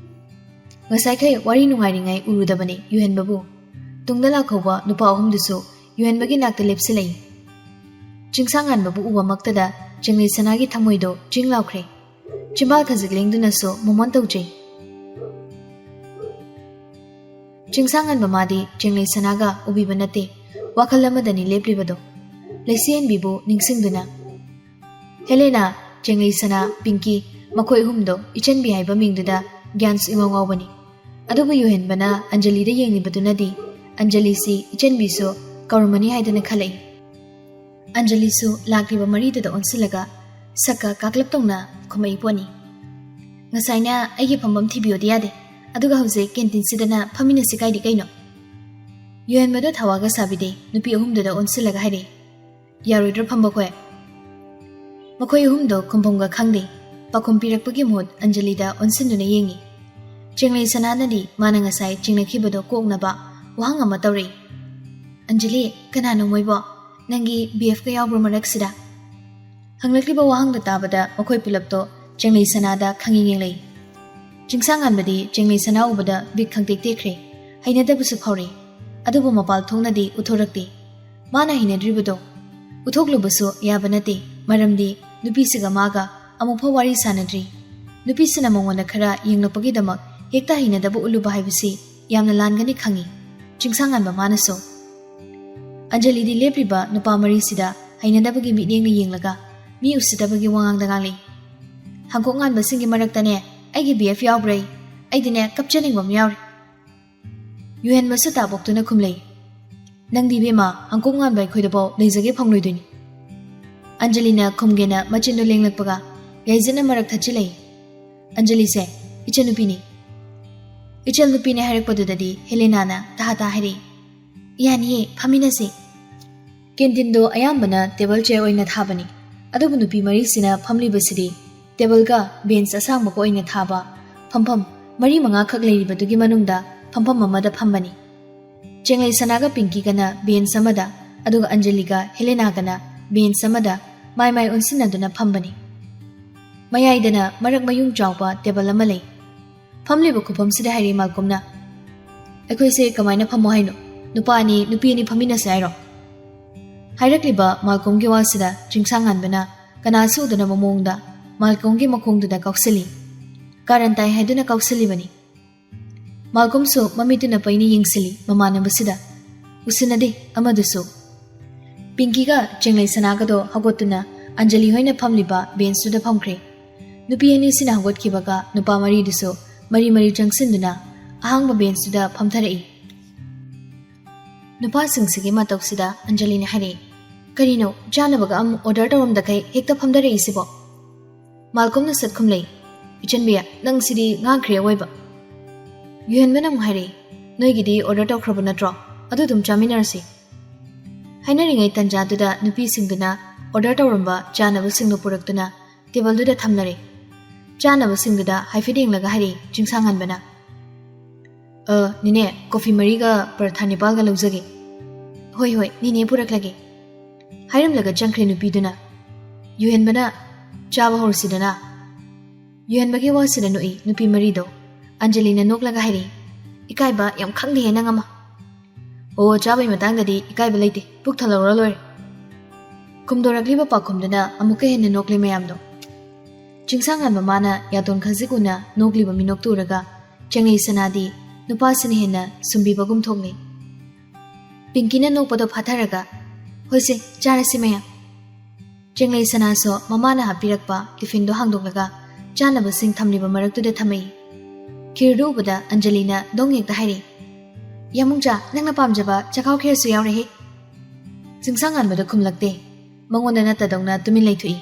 ꯉꯁꯥꯏꯈꯩ ꯋꯥꯔꯤ ꯅꯨꯡꯉꯥꯏꯔꯤꯉꯩ ꯎꯔꯨꯗꯕꯅꯤ ꯌꯨꯍꯦꯟꯕꯕꯨ꯫ ꯇꯨꯡꯗ ꯂꯥꯛꯍꯧꯕ ꯅꯨꯄꯥ ꯑꯍꯨꯝꯗꯨꯁꯨ ꯌꯨꯍꯦꯟꯕꯒꯤ ꯅꯥꯛꯇ ꯂꯦꯞꯁꯤꯜꯂꯛꯏ꯫ ꯆꯤꯡꯁꯥꯡꯉꯥꯟꯕꯕꯨ ꯎꯕꯃꯛꯇꯗ ꯆꯦꯡꯂꯩ ꯁꯅꯥꯒꯤ ꯊꯃꯣꯏꯗꯣ ꯆꯤꯡ ꯂꯥꯎꯈ꯭ꯔꯦ꯫ ꯆꯤꯝꯕꯥꯜ ꯈꯖꯤꯛ ꯂꯦꯡꯗꯨꯅꯁꯨ ꯃꯣꯃꯣꯟ ꯇꯧꯖꯩ꯫ ꯆꯤꯡꯁꯥꯡꯉꯥꯟꯕ ꯃꯥꯗꯤ ꯆꯦꯡꯂꯩ ꯁꯅꯥꯒ ꯎꯕꯤꯕ ꯅꯠꯇꯦ, ꯋꯥꯈꯜ ꯑꯃꯗꯅꯤ ꯂꯦꯞꯂꯤꯕꯗꯣ꯫ ꯂꯩꯁꯤꯍꯟꯕꯤꯕꯨ ꯅꯤꯡꯁꯤꯡꯗꯨꯅ, ꯍꯦꯂꯦꯅꯥ, ꯆꯦꯡꯂꯩ ꯁꯅꯥ, ꯄꯤꯡꯀꯤ, ꯃꯈꯣꯏ ꯑꯍꯨꯝꯗꯣ ꯏꯆꯟꯕꯤ ꯍꯥꯏꯕ ꯃꯤꯡꯗꯨꯗ ꯒ꯭ꯌꯥꯟꯁꯨ ꯏꯉꯥꯎ ꯉꯥꯎꯕꯅꯤ꯫ ꯑꯗꯨꯕꯨ ꯌꯨꯍꯦꯟꯕꯅ ꯑꯟꯖꯂꯤꯗ ꯌꯦꯡꯂꯤꯕꯗꯨꯅꯗꯤ ꯑꯟꯖꯂꯤꯁꯤ ꯏꯆꯟꯕꯤꯁꯨ ꯀꯧꯔꯝꯃꯅꯤ ꯍꯥꯏꯗꯅ ꯈꯜꯂꯛꯏ꯫ ꯑꯟꯖꯂꯤꯁꯨ ꯂꯥꯛꯂꯤꯕ ꯃꯔꯤꯗꯨꯗ ꯑꯣꯟꯁꯤꯜꯂꯒ ꯁꯛꯀ ꯀꯥꯛꯂꯞ ꯇꯧꯅ ꯈꯨꯝꯃꯛꯏ ꯄꯣꯠꯅꯤ꯫ "ꯉꯁꯥꯏꯅ ꯑꯩꯒꯤ ꯐꯝꯐꯝ ꯊꯤꯕꯤꯌꯣꯗꯤ ꯌꯥꯗꯦ, ꯑꯗꯨꯒ ꯍꯧꯖꯤꯛ ꯀꯦꯟꯇꯤꯟꯁꯤꯗꯅ ꯐꯝꯃꯤꯟꯅꯁꯤ ꯀꯥꯏꯗꯤ ꯀꯩꯅꯣ?" ꯌꯨꯍꯦꯟꯕꯗꯣ ꯊꯋꯥꯒ ꯁꯥꯕꯤꯗꯦ, ꯅꯨꯄꯤ ꯑꯍꯨꯝꯗꯨꯗ ꯑꯣꯟꯁꯤꯜꯂꯒ ꯍꯥꯏꯔꯛꯏ꯫ "ꯌꯥꯔꯣꯏꯗ꯭ꯔꯣ ꯐꯝꯕ ꯈꯣꯏ?" ꯃꯈꯣꯏ ꯑꯍꯨꯝꯗꯣ ꯈꯨꯝꯐꯝꯒ ꯈꯪꯗꯦ꯫ ꯄꯥꯎꯈꯨꯝ ꯄꯤꯔꯛꯄꯒꯤ ꯃꯍꯨꯠ ꯑꯟꯖꯂꯤꯗ ꯑꯣꯟꯁꯤꯟꯗꯨꯅ ꯌꯦꯡꯉꯤ꯫ ꯆꯦꯡꯂꯩ ꯁꯅꯥꯅꯗꯤ ꯃꯥꯅ ꯉꯁꯥꯏ ꯆꯤꯡꯅꯈꯤꯕꯗꯣ ꯀꯣꯛꯅꯕ ꯋꯥꯍꯪ ꯑꯃ ꯇꯧꯔꯛꯏ꯫ "ꯑꯟꯖꯂꯤ, ꯀꯅꯥꯅꯣ ꯃꯣꯏꯕꯣ? ꯅꯪꯒꯤ ꯕꯤ ꯑꯦꯐꯀ ꯌꯥꯎꯕ꯭ꯔꯣ ꯃꯔꯛꯁꯤꯗ?" ꯍꯪꯂꯛꯂꯤꯕ ꯋꯥꯍꯪꯗꯣ ꯇꯥꯕꯗ ꯃꯈꯣꯏ ꯄꯨꯂꯞꯇꯣ ꯆꯦꯡꯂꯩ ꯁꯅꯥꯗ ꯈꯪꯌꯦꯡ ꯌꯦꯡꯂꯛꯏ꯫ ꯆꯤꯡꯁꯥꯡꯉꯥꯟꯕꯗꯤ ꯆꯦꯡꯂꯩ ꯁꯅꯥ ꯎꯕꯗ ꯕꯤꯠ ꯈꯪꯇꯦꯛ ꯇꯦꯛꯈ꯭ꯔꯦ꯫ ꯍꯩꯅꯗꯕꯁꯨ ꯐꯥꯎꯔꯦ꯫ ꯑꯗꯨꯕꯨ ꯃꯄꯥꯜ ꯊꯣꯛꯅꯗꯤ ꯎꯠꯊꯣꯔꯛꯇꯦ꯫ ꯃꯥꯅ ꯍꯩꯅꯗ꯭ꯔꯤꯕꯗꯣ ꯎꯠꯊꯣꯛꯂꯨꯕꯁꯨ ꯌꯥꯕ ꯅꯠꯇꯦ, ꯃꯔꯝꯗꯤ ꯅꯨꯄꯤꯁꯤꯒ ꯃꯥꯒ ꯑꯃꯨꯛꯐꯥꯎ ꯋꯥꯔꯤ ꯁꯥꯅꯗ꯭ꯔꯤ꯫ ꯅꯨꯄꯤꯁꯤꯅ ꯃꯉꯣꯟꯗ ꯈꯔ ꯌꯦꯡꯂꯛꯄꯒꯤꯗꯃꯛ ꯍꯦꯛꯇ ꯍꯩꯅꯗꯕ ꯎꯠꯂꯨꯕ ꯍꯥꯏꯕꯁꯤ ꯌꯥꯝꯅ ꯂꯥꯟꯒꯅꯤ ꯈꯪꯏ꯫ ꯆꯤꯡꯁꯥꯡꯉꯥꯟꯕ ꯃꯥꯅꯁꯨ꯫ ꯑꯟꯖꯂꯤꯗꯤ ꯂꯦꯞꯂꯤꯕ ꯅꯨꯄꯥ ꯃꯔꯤꯁꯤꯗ ꯍꯩꯅꯗꯕꯒꯤ ꯃꯤꯠꯌꯦꯡꯅ ꯌꯦꯡꯂꯒ ꯃꯤ ꯎꯁꯤꯠꯇꯕꯒꯤ ꯋꯥꯉꯥꯡꯗ ꯉꯥꯡꯂꯛꯏ꯫ "ꯍꯪꯀꯣꯛ ꯉꯥꯟꯕꯁꯤꯡꯒꯤ ꯃꯔꯛꯇꯅꯦ ꯑꯩꯒꯤ ꯕꯤ ꯑꯦꯐ ꯌꯥꯎꯕ꯭ꯔꯩ? ꯑꯩꯗꯤꯅꯦ ꯀꯞꯆꯅꯤꯡꯕ ꯑꯃ ꯌꯥꯎꯔꯤ꯫" ꯌꯨꯍꯦꯟꯕꯁꯨ ꯇꯥꯕꯣꯛꯇꯨꯅ ꯈꯨꯝꯂꯩ꯫ "ꯅꯪꯗꯤ ꯏꯕꯦꯝꯃ, ꯍꯪꯀꯣꯛ ꯉꯥꯟꯕ ꯑꯩꯈꯣꯏꯗꯐꯥꯎ ꯂꯩꯖꯒꯦ ꯐꯪꯂꯣꯏꯗꯣꯏꯅꯤ꯫" ꯑꯟꯖꯂꯤꯅ ꯈꯨꯝꯒꯦꯅ ꯃꯆꯤꯟꯗꯣ ꯂꯦꯡꯂꯛꯄꯒ ꯌꯥꯏꯖꯠꯅ ꯃꯔꯛ ꯊꯠꯆꯤꯜꯂꯛꯏ꯫ ꯑꯟꯖꯂꯤꯁꯦ ꯏꯆꯟꯅꯨꯄꯤꯅꯤ꯫ ꯏꯆꯜ ꯅꯨꯄꯤꯅꯦ ꯍꯥꯏꯔꯛꯄꯗꯨꯗꯗꯤ ꯍꯦꯂꯦꯅꯥꯅ ꯇꯍꯥ ꯇꯍꯥ ꯍꯥꯏꯔꯛꯏ, "ꯌꯥꯅꯤꯌꯦ, ꯐꯝꯃꯤꯟꯅꯁꯤ"꯫ ꯀꯦꯟꯇꯤꯟꯗꯣ ꯑꯌꯥꯝꯕꯅ ꯇꯦꯕꯜ ꯆꯤꯌꯔ ꯑꯣꯏꯅ ꯊꯥꯕꯅꯤ, ꯑꯗꯨꯕꯨ ꯅꯨꯄꯤ ꯃꯔꯤꯁꯤꯅ ꯐꯝꯂꯤꯕꯁꯤꯗꯤ ꯇꯦꯕꯜꯒ ꯕꯦꯟꯆ ꯑꯁꯥꯡꯕꯒ ꯑꯣꯏꯅ ꯊꯥꯕ ꯐꯝꯐꯝ ꯃꯔꯤ ꯃꯉꯥꯈꯛ ꯂꯩꯔꯤꯕꯗꯨꯒꯤ ꯃꯅꯨꯡꯗ ꯐꯝꯐꯝ ꯑꯃꯗ ꯐꯝꯕꯅꯤ꯫ ꯆꯦꯡꯂꯩ ꯁꯅꯥꯒ ꯄꯤꯡꯀꯤꯒꯅ ꯕꯦꯟꯆ ꯑꯃꯗ, ꯑꯗꯨꯒ ꯑꯟꯖꯂꯤꯒ ꯍꯦꯂꯦꯅꯥꯒꯅ ꯕꯦꯟꯆ ꯑꯃꯗ ꯃꯥꯏ ꯃꯥꯏ ꯑꯣꯟꯁꯤꯟꯅꯗꯨꯅ ꯐꯝꯕꯅꯤ꯫ ꯃꯌꯥꯏꯗꯅ ꯃꯔꯛ ꯃꯌꯨꯡ ꯆꯥꯎꯕ ꯇꯦꯕꯜ ꯑꯃ ꯂꯩ꯫ ꯐꯝꯂꯤꯕ ꯈꯨꯐꯝꯁꯤꯗ ꯍꯥꯏꯔꯤ ꯃꯥꯜꯀꯣꯝꯅ, "ꯑꯩꯈꯣꯏꯁꯦ ꯀꯃꯥꯏꯅ ꯐꯝꯃꯣ ꯍꯥꯏꯅꯣ? ꯅꯨꯄꯥ ꯑꯅꯤ, ꯅꯨꯄꯤ ꯑꯅꯤ ꯐꯝꯃꯤꯟꯅꯁꯦ ꯍꯥꯏꯔꯣ?" ꯍꯥꯏꯔꯛꯂꯤꯕ ꯃꯥꯜꯀꯣꯝꯒꯤ ꯋꯥꯁꯤꯗ ꯆꯤꯡꯁꯥꯡꯉꯥꯟꯕꯅ ꯀꯅꯥꯁꯨ ꯎꯗꯅꯕ ꯃꯑꯣꯡꯗ ꯃꯥꯜꯀꯣꯝꯒꯤ ꯃꯈꯣꯡꯗꯨꯗ ꯀꯥꯎꯁꯤꯜꯂꯤ꯫ ꯀꯥꯔꯟ ꯇꯥꯏ ꯍꯥꯏꯗꯨꯅ ꯀꯥꯎꯁꯤꯜꯂꯤꯕꯅꯤ꯫ ꯃꯥꯜꯀꯣꯝꯁꯨ ꯃꯃꯤꯠꯇꯨꯅ ꯄꯩꯅ ꯌꯦꯡꯁꯤꯜꯂꯤ ꯃꯃꯥꯟꯅꯕꯁꯤꯗ꯫ ꯎꯁꯤꯟꯅꯗꯦ ꯑꯃꯗꯨꯁꯨ꯫ ꯄꯤꯡꯀꯤꯒ ꯆꯦꯡꯂꯩ ꯁꯅꯥꯒꯗꯣ ꯍꯧꯒꯠꯇꯨꯅ ꯑꯟꯖꯂꯤ ꯍꯣꯏꯅ ꯐꯝꯂꯤꯕ ꯕꯦꯟꯆꯇꯨꯗ ꯐꯝꯈ꯭ꯔꯦ꯫ ꯅꯨꯄꯤ ꯑꯅꯤꯁꯤꯅ ꯍꯧꯒꯠꯈꯤꯕꯒ ꯅꯨꯄꯥ ꯃꯔꯤꯗꯨꯁꯨ ꯃꯔꯤ ꯃꯔꯤ ꯆꯪꯁꯤꯟꯗꯨꯅ ꯑꯍꯥꯡꯕ ꯕꯦꯟꯆꯇꯨꯗ ꯐꯝꯊꯔꯛꯏ꯫ ꯅꯨꯄꯥꯁꯤꯡꯁꯤꯒꯤ ꯃꯇꯧꯁꯤꯗ ꯑꯟꯖꯂꯤꯅ ꯍꯥꯏꯔꯛꯏ, "ꯀꯔꯤꯅꯣ, ꯆꯥꯅꯕꯒ ꯑꯃꯨꯛ ꯑꯣꯔꯗꯔ ꯇꯧꯔꯝꯗꯈꯩ ꯍꯦꯛꯇ ꯐꯝꯊꯔꯛꯏꯁꯤꯕꯣ?" ꯃꯥꯜꯀꯣꯝꯅ ꯁꯠ ꯈꯨꯝꯂꯛꯏ, "ꯏꯆꯟꯕꯤ, ꯅꯪ ꯁꯤꯗꯤ ꯉꯥꯡꯈ꯭ꯔꯦ ꯑꯋꯣꯏꯕ"꯫ ꯌꯨꯍꯦꯟꯕꯅ ꯑꯃꯨꯛ ꯍꯥꯏꯔꯛꯏ, "ꯅꯣꯏꯒꯤꯗꯤ ꯑꯣꯔꯗꯔ ꯇꯧꯈ꯭ꯔꯕ ꯅꯠꯇ꯭ꯔꯣ? ꯑꯗꯨ ꯑꯗꯨꯝ ꯆꯥꯃꯤꯟꯅꯔꯁꯤ"꯫ ꯍꯥꯏꯅꯔꯤꯉꯩ ꯇꯟꯖꯥꯗꯨꯗ ꯅꯨꯄꯤꯁꯤꯡꯗꯨꯅ ꯑꯣꯔꯗꯔ ꯇꯧꯔꯝꯕ ꯆꯥꯅꯕꯁꯤꯡꯗꯨ ꯄꯨꯔꯛꯇꯨꯅ ꯇꯦꯕꯜꯗꯨꯗ ꯊꯝꯅꯔꯦ꯫ ꯆꯥꯅꯕꯁꯤꯡꯗꯨꯗ ꯍꯥꯏꯐꯦꯠ ꯌꯦꯡꯂꯒ ꯍꯥꯏꯔꯛꯏ ꯆꯤꯡꯁꯥꯡꯍꯟꯕꯅ, "ꯑ, ꯅꯦꯅꯦ, ꯀꯣꯐꯤ ꯃꯔꯤꯒ ꯄꯔꯊꯥ ꯅꯤꯄꯥꯜꯒ ꯂꯧꯖꯒꯦ"꯫ "ꯍꯣꯏ, ꯍꯣꯏ, ꯅꯦꯅꯦ ꯄꯨꯔꯛꯂꯒꯦ"꯫ ꯍꯥꯏꯔꯝꯂꯒ ꯆꯪꯈ꯭ꯔꯦ ꯅꯨꯄꯤꯗꯨꯅ꯫ ꯌꯨꯍꯦꯟꯕꯅ "ꯆꯥꯕ ꯍꯧꯔꯁꯤꯗꯅ"꯫ ꯌꯨꯍꯦꯟꯕꯒꯤ ꯋꯥꯁꯤꯗ ꯅꯣꯛꯏ ꯅꯨꯄꯤ ꯃꯔꯤꯗꯣ꯫ ꯑꯟꯖꯂꯤꯅ ꯅꯣꯛꯂꯒ ꯍꯥꯏꯔꯛꯏ, "ꯏꯀꯥꯏꯕ ꯌꯥꯝ ꯈꯪꯗꯦꯍꯦ ꯅꯪ ꯑꯃ"꯫ "ꯑꯣ, ꯆꯥꯕꯩ ꯃꯇꯥꯡꯗꯗꯤ ꯏꯀꯥꯏꯕ ꯂꯩꯇꯦ, ꯄꯨꯛ ꯊꯜꯍꯧꯔ ꯂꯣꯏꯔꯦ"꯫ ꯈꯨꯝꯗꯣꯔꯛꯂꯤꯕ ꯄꯥꯎꯈꯨꯝꯗꯨꯅ ꯑꯃꯨꯛꯀ ꯍꯦꯟꯅ ꯅꯣꯛꯂꯦ ꯃꯌꯥꯝꯗꯣ꯫ ꯆꯤꯡꯁꯥꯡꯉꯥꯟꯕ ꯃꯥꯅ ꯌꯥꯇꯣꯟ ꯈꯖꯤꯛ ꯎꯅ ꯅꯣꯛꯂꯤꯕ ꯃꯤꯅꯣꯛꯇꯨ ꯎꯔꯒ ꯆꯦꯡꯂꯩ ꯁꯅꯥꯗꯤ ꯅꯨꯄꯥꯁꯤꯅ ꯍꯦꯟꯅ ꯁꯨꯝꯕꯤꯕꯒꯨꯝ ꯊꯣꯛꯂꯦ꯫ ꯄꯤꯡꯀꯤꯅ ꯅꯣꯛꯄꯗꯣ ꯐꯥꯊꯔꯒ, "ꯍꯣꯏꯁꯦ, ꯆꯥꯔꯁꯤ ꯃꯌꯥꯝ"꯫ ꯆꯦꯡꯂꯩ ꯁꯅꯥꯁꯨ ꯃꯃꯥꯅ ꯍꯥꯞꯄꯤꯔꯛꯄ ꯇꯤꯐꯤꯟꯗꯣ ꯍꯥꯡꯗꯣꯛꯂꯒ ꯆꯥꯅꯕꯁꯤꯡ ꯊꯝꯂꯤꯕ ꯃꯔꯛꯇꯨꯗ ꯊꯝꯃꯛꯏ꯫ ꯈꯤꯔꯗꯨ ꯎꯕꯗ ꯑꯟꯖꯂꯤꯅ ꯗꯣꯡ ꯍꯦꯛꯇ ꯍꯥꯏꯔꯛꯏ, "ꯌꯥꯃꯨꯡꯖꯥ, ꯅꯪꯅ ꯄꯥꯝꯖꯕ ꯆꯥꯛꯍꯥꯎ ꯈꯦꯔꯁꯨ ꯌꯥꯎꯔꯦꯍꯦ"꯫ ꯆꯤꯡꯁꯥꯡꯉꯥꯟꯕꯗ ꯈꯨꯝꯂꯛꯇꯦ꯫ ꯃꯉꯣꯟꯗ ꯅꯠꯇꯗꯧꯅ ꯇꯨꯃꯤꯟ ꯂꯩꯊꯣꯛꯏ꯫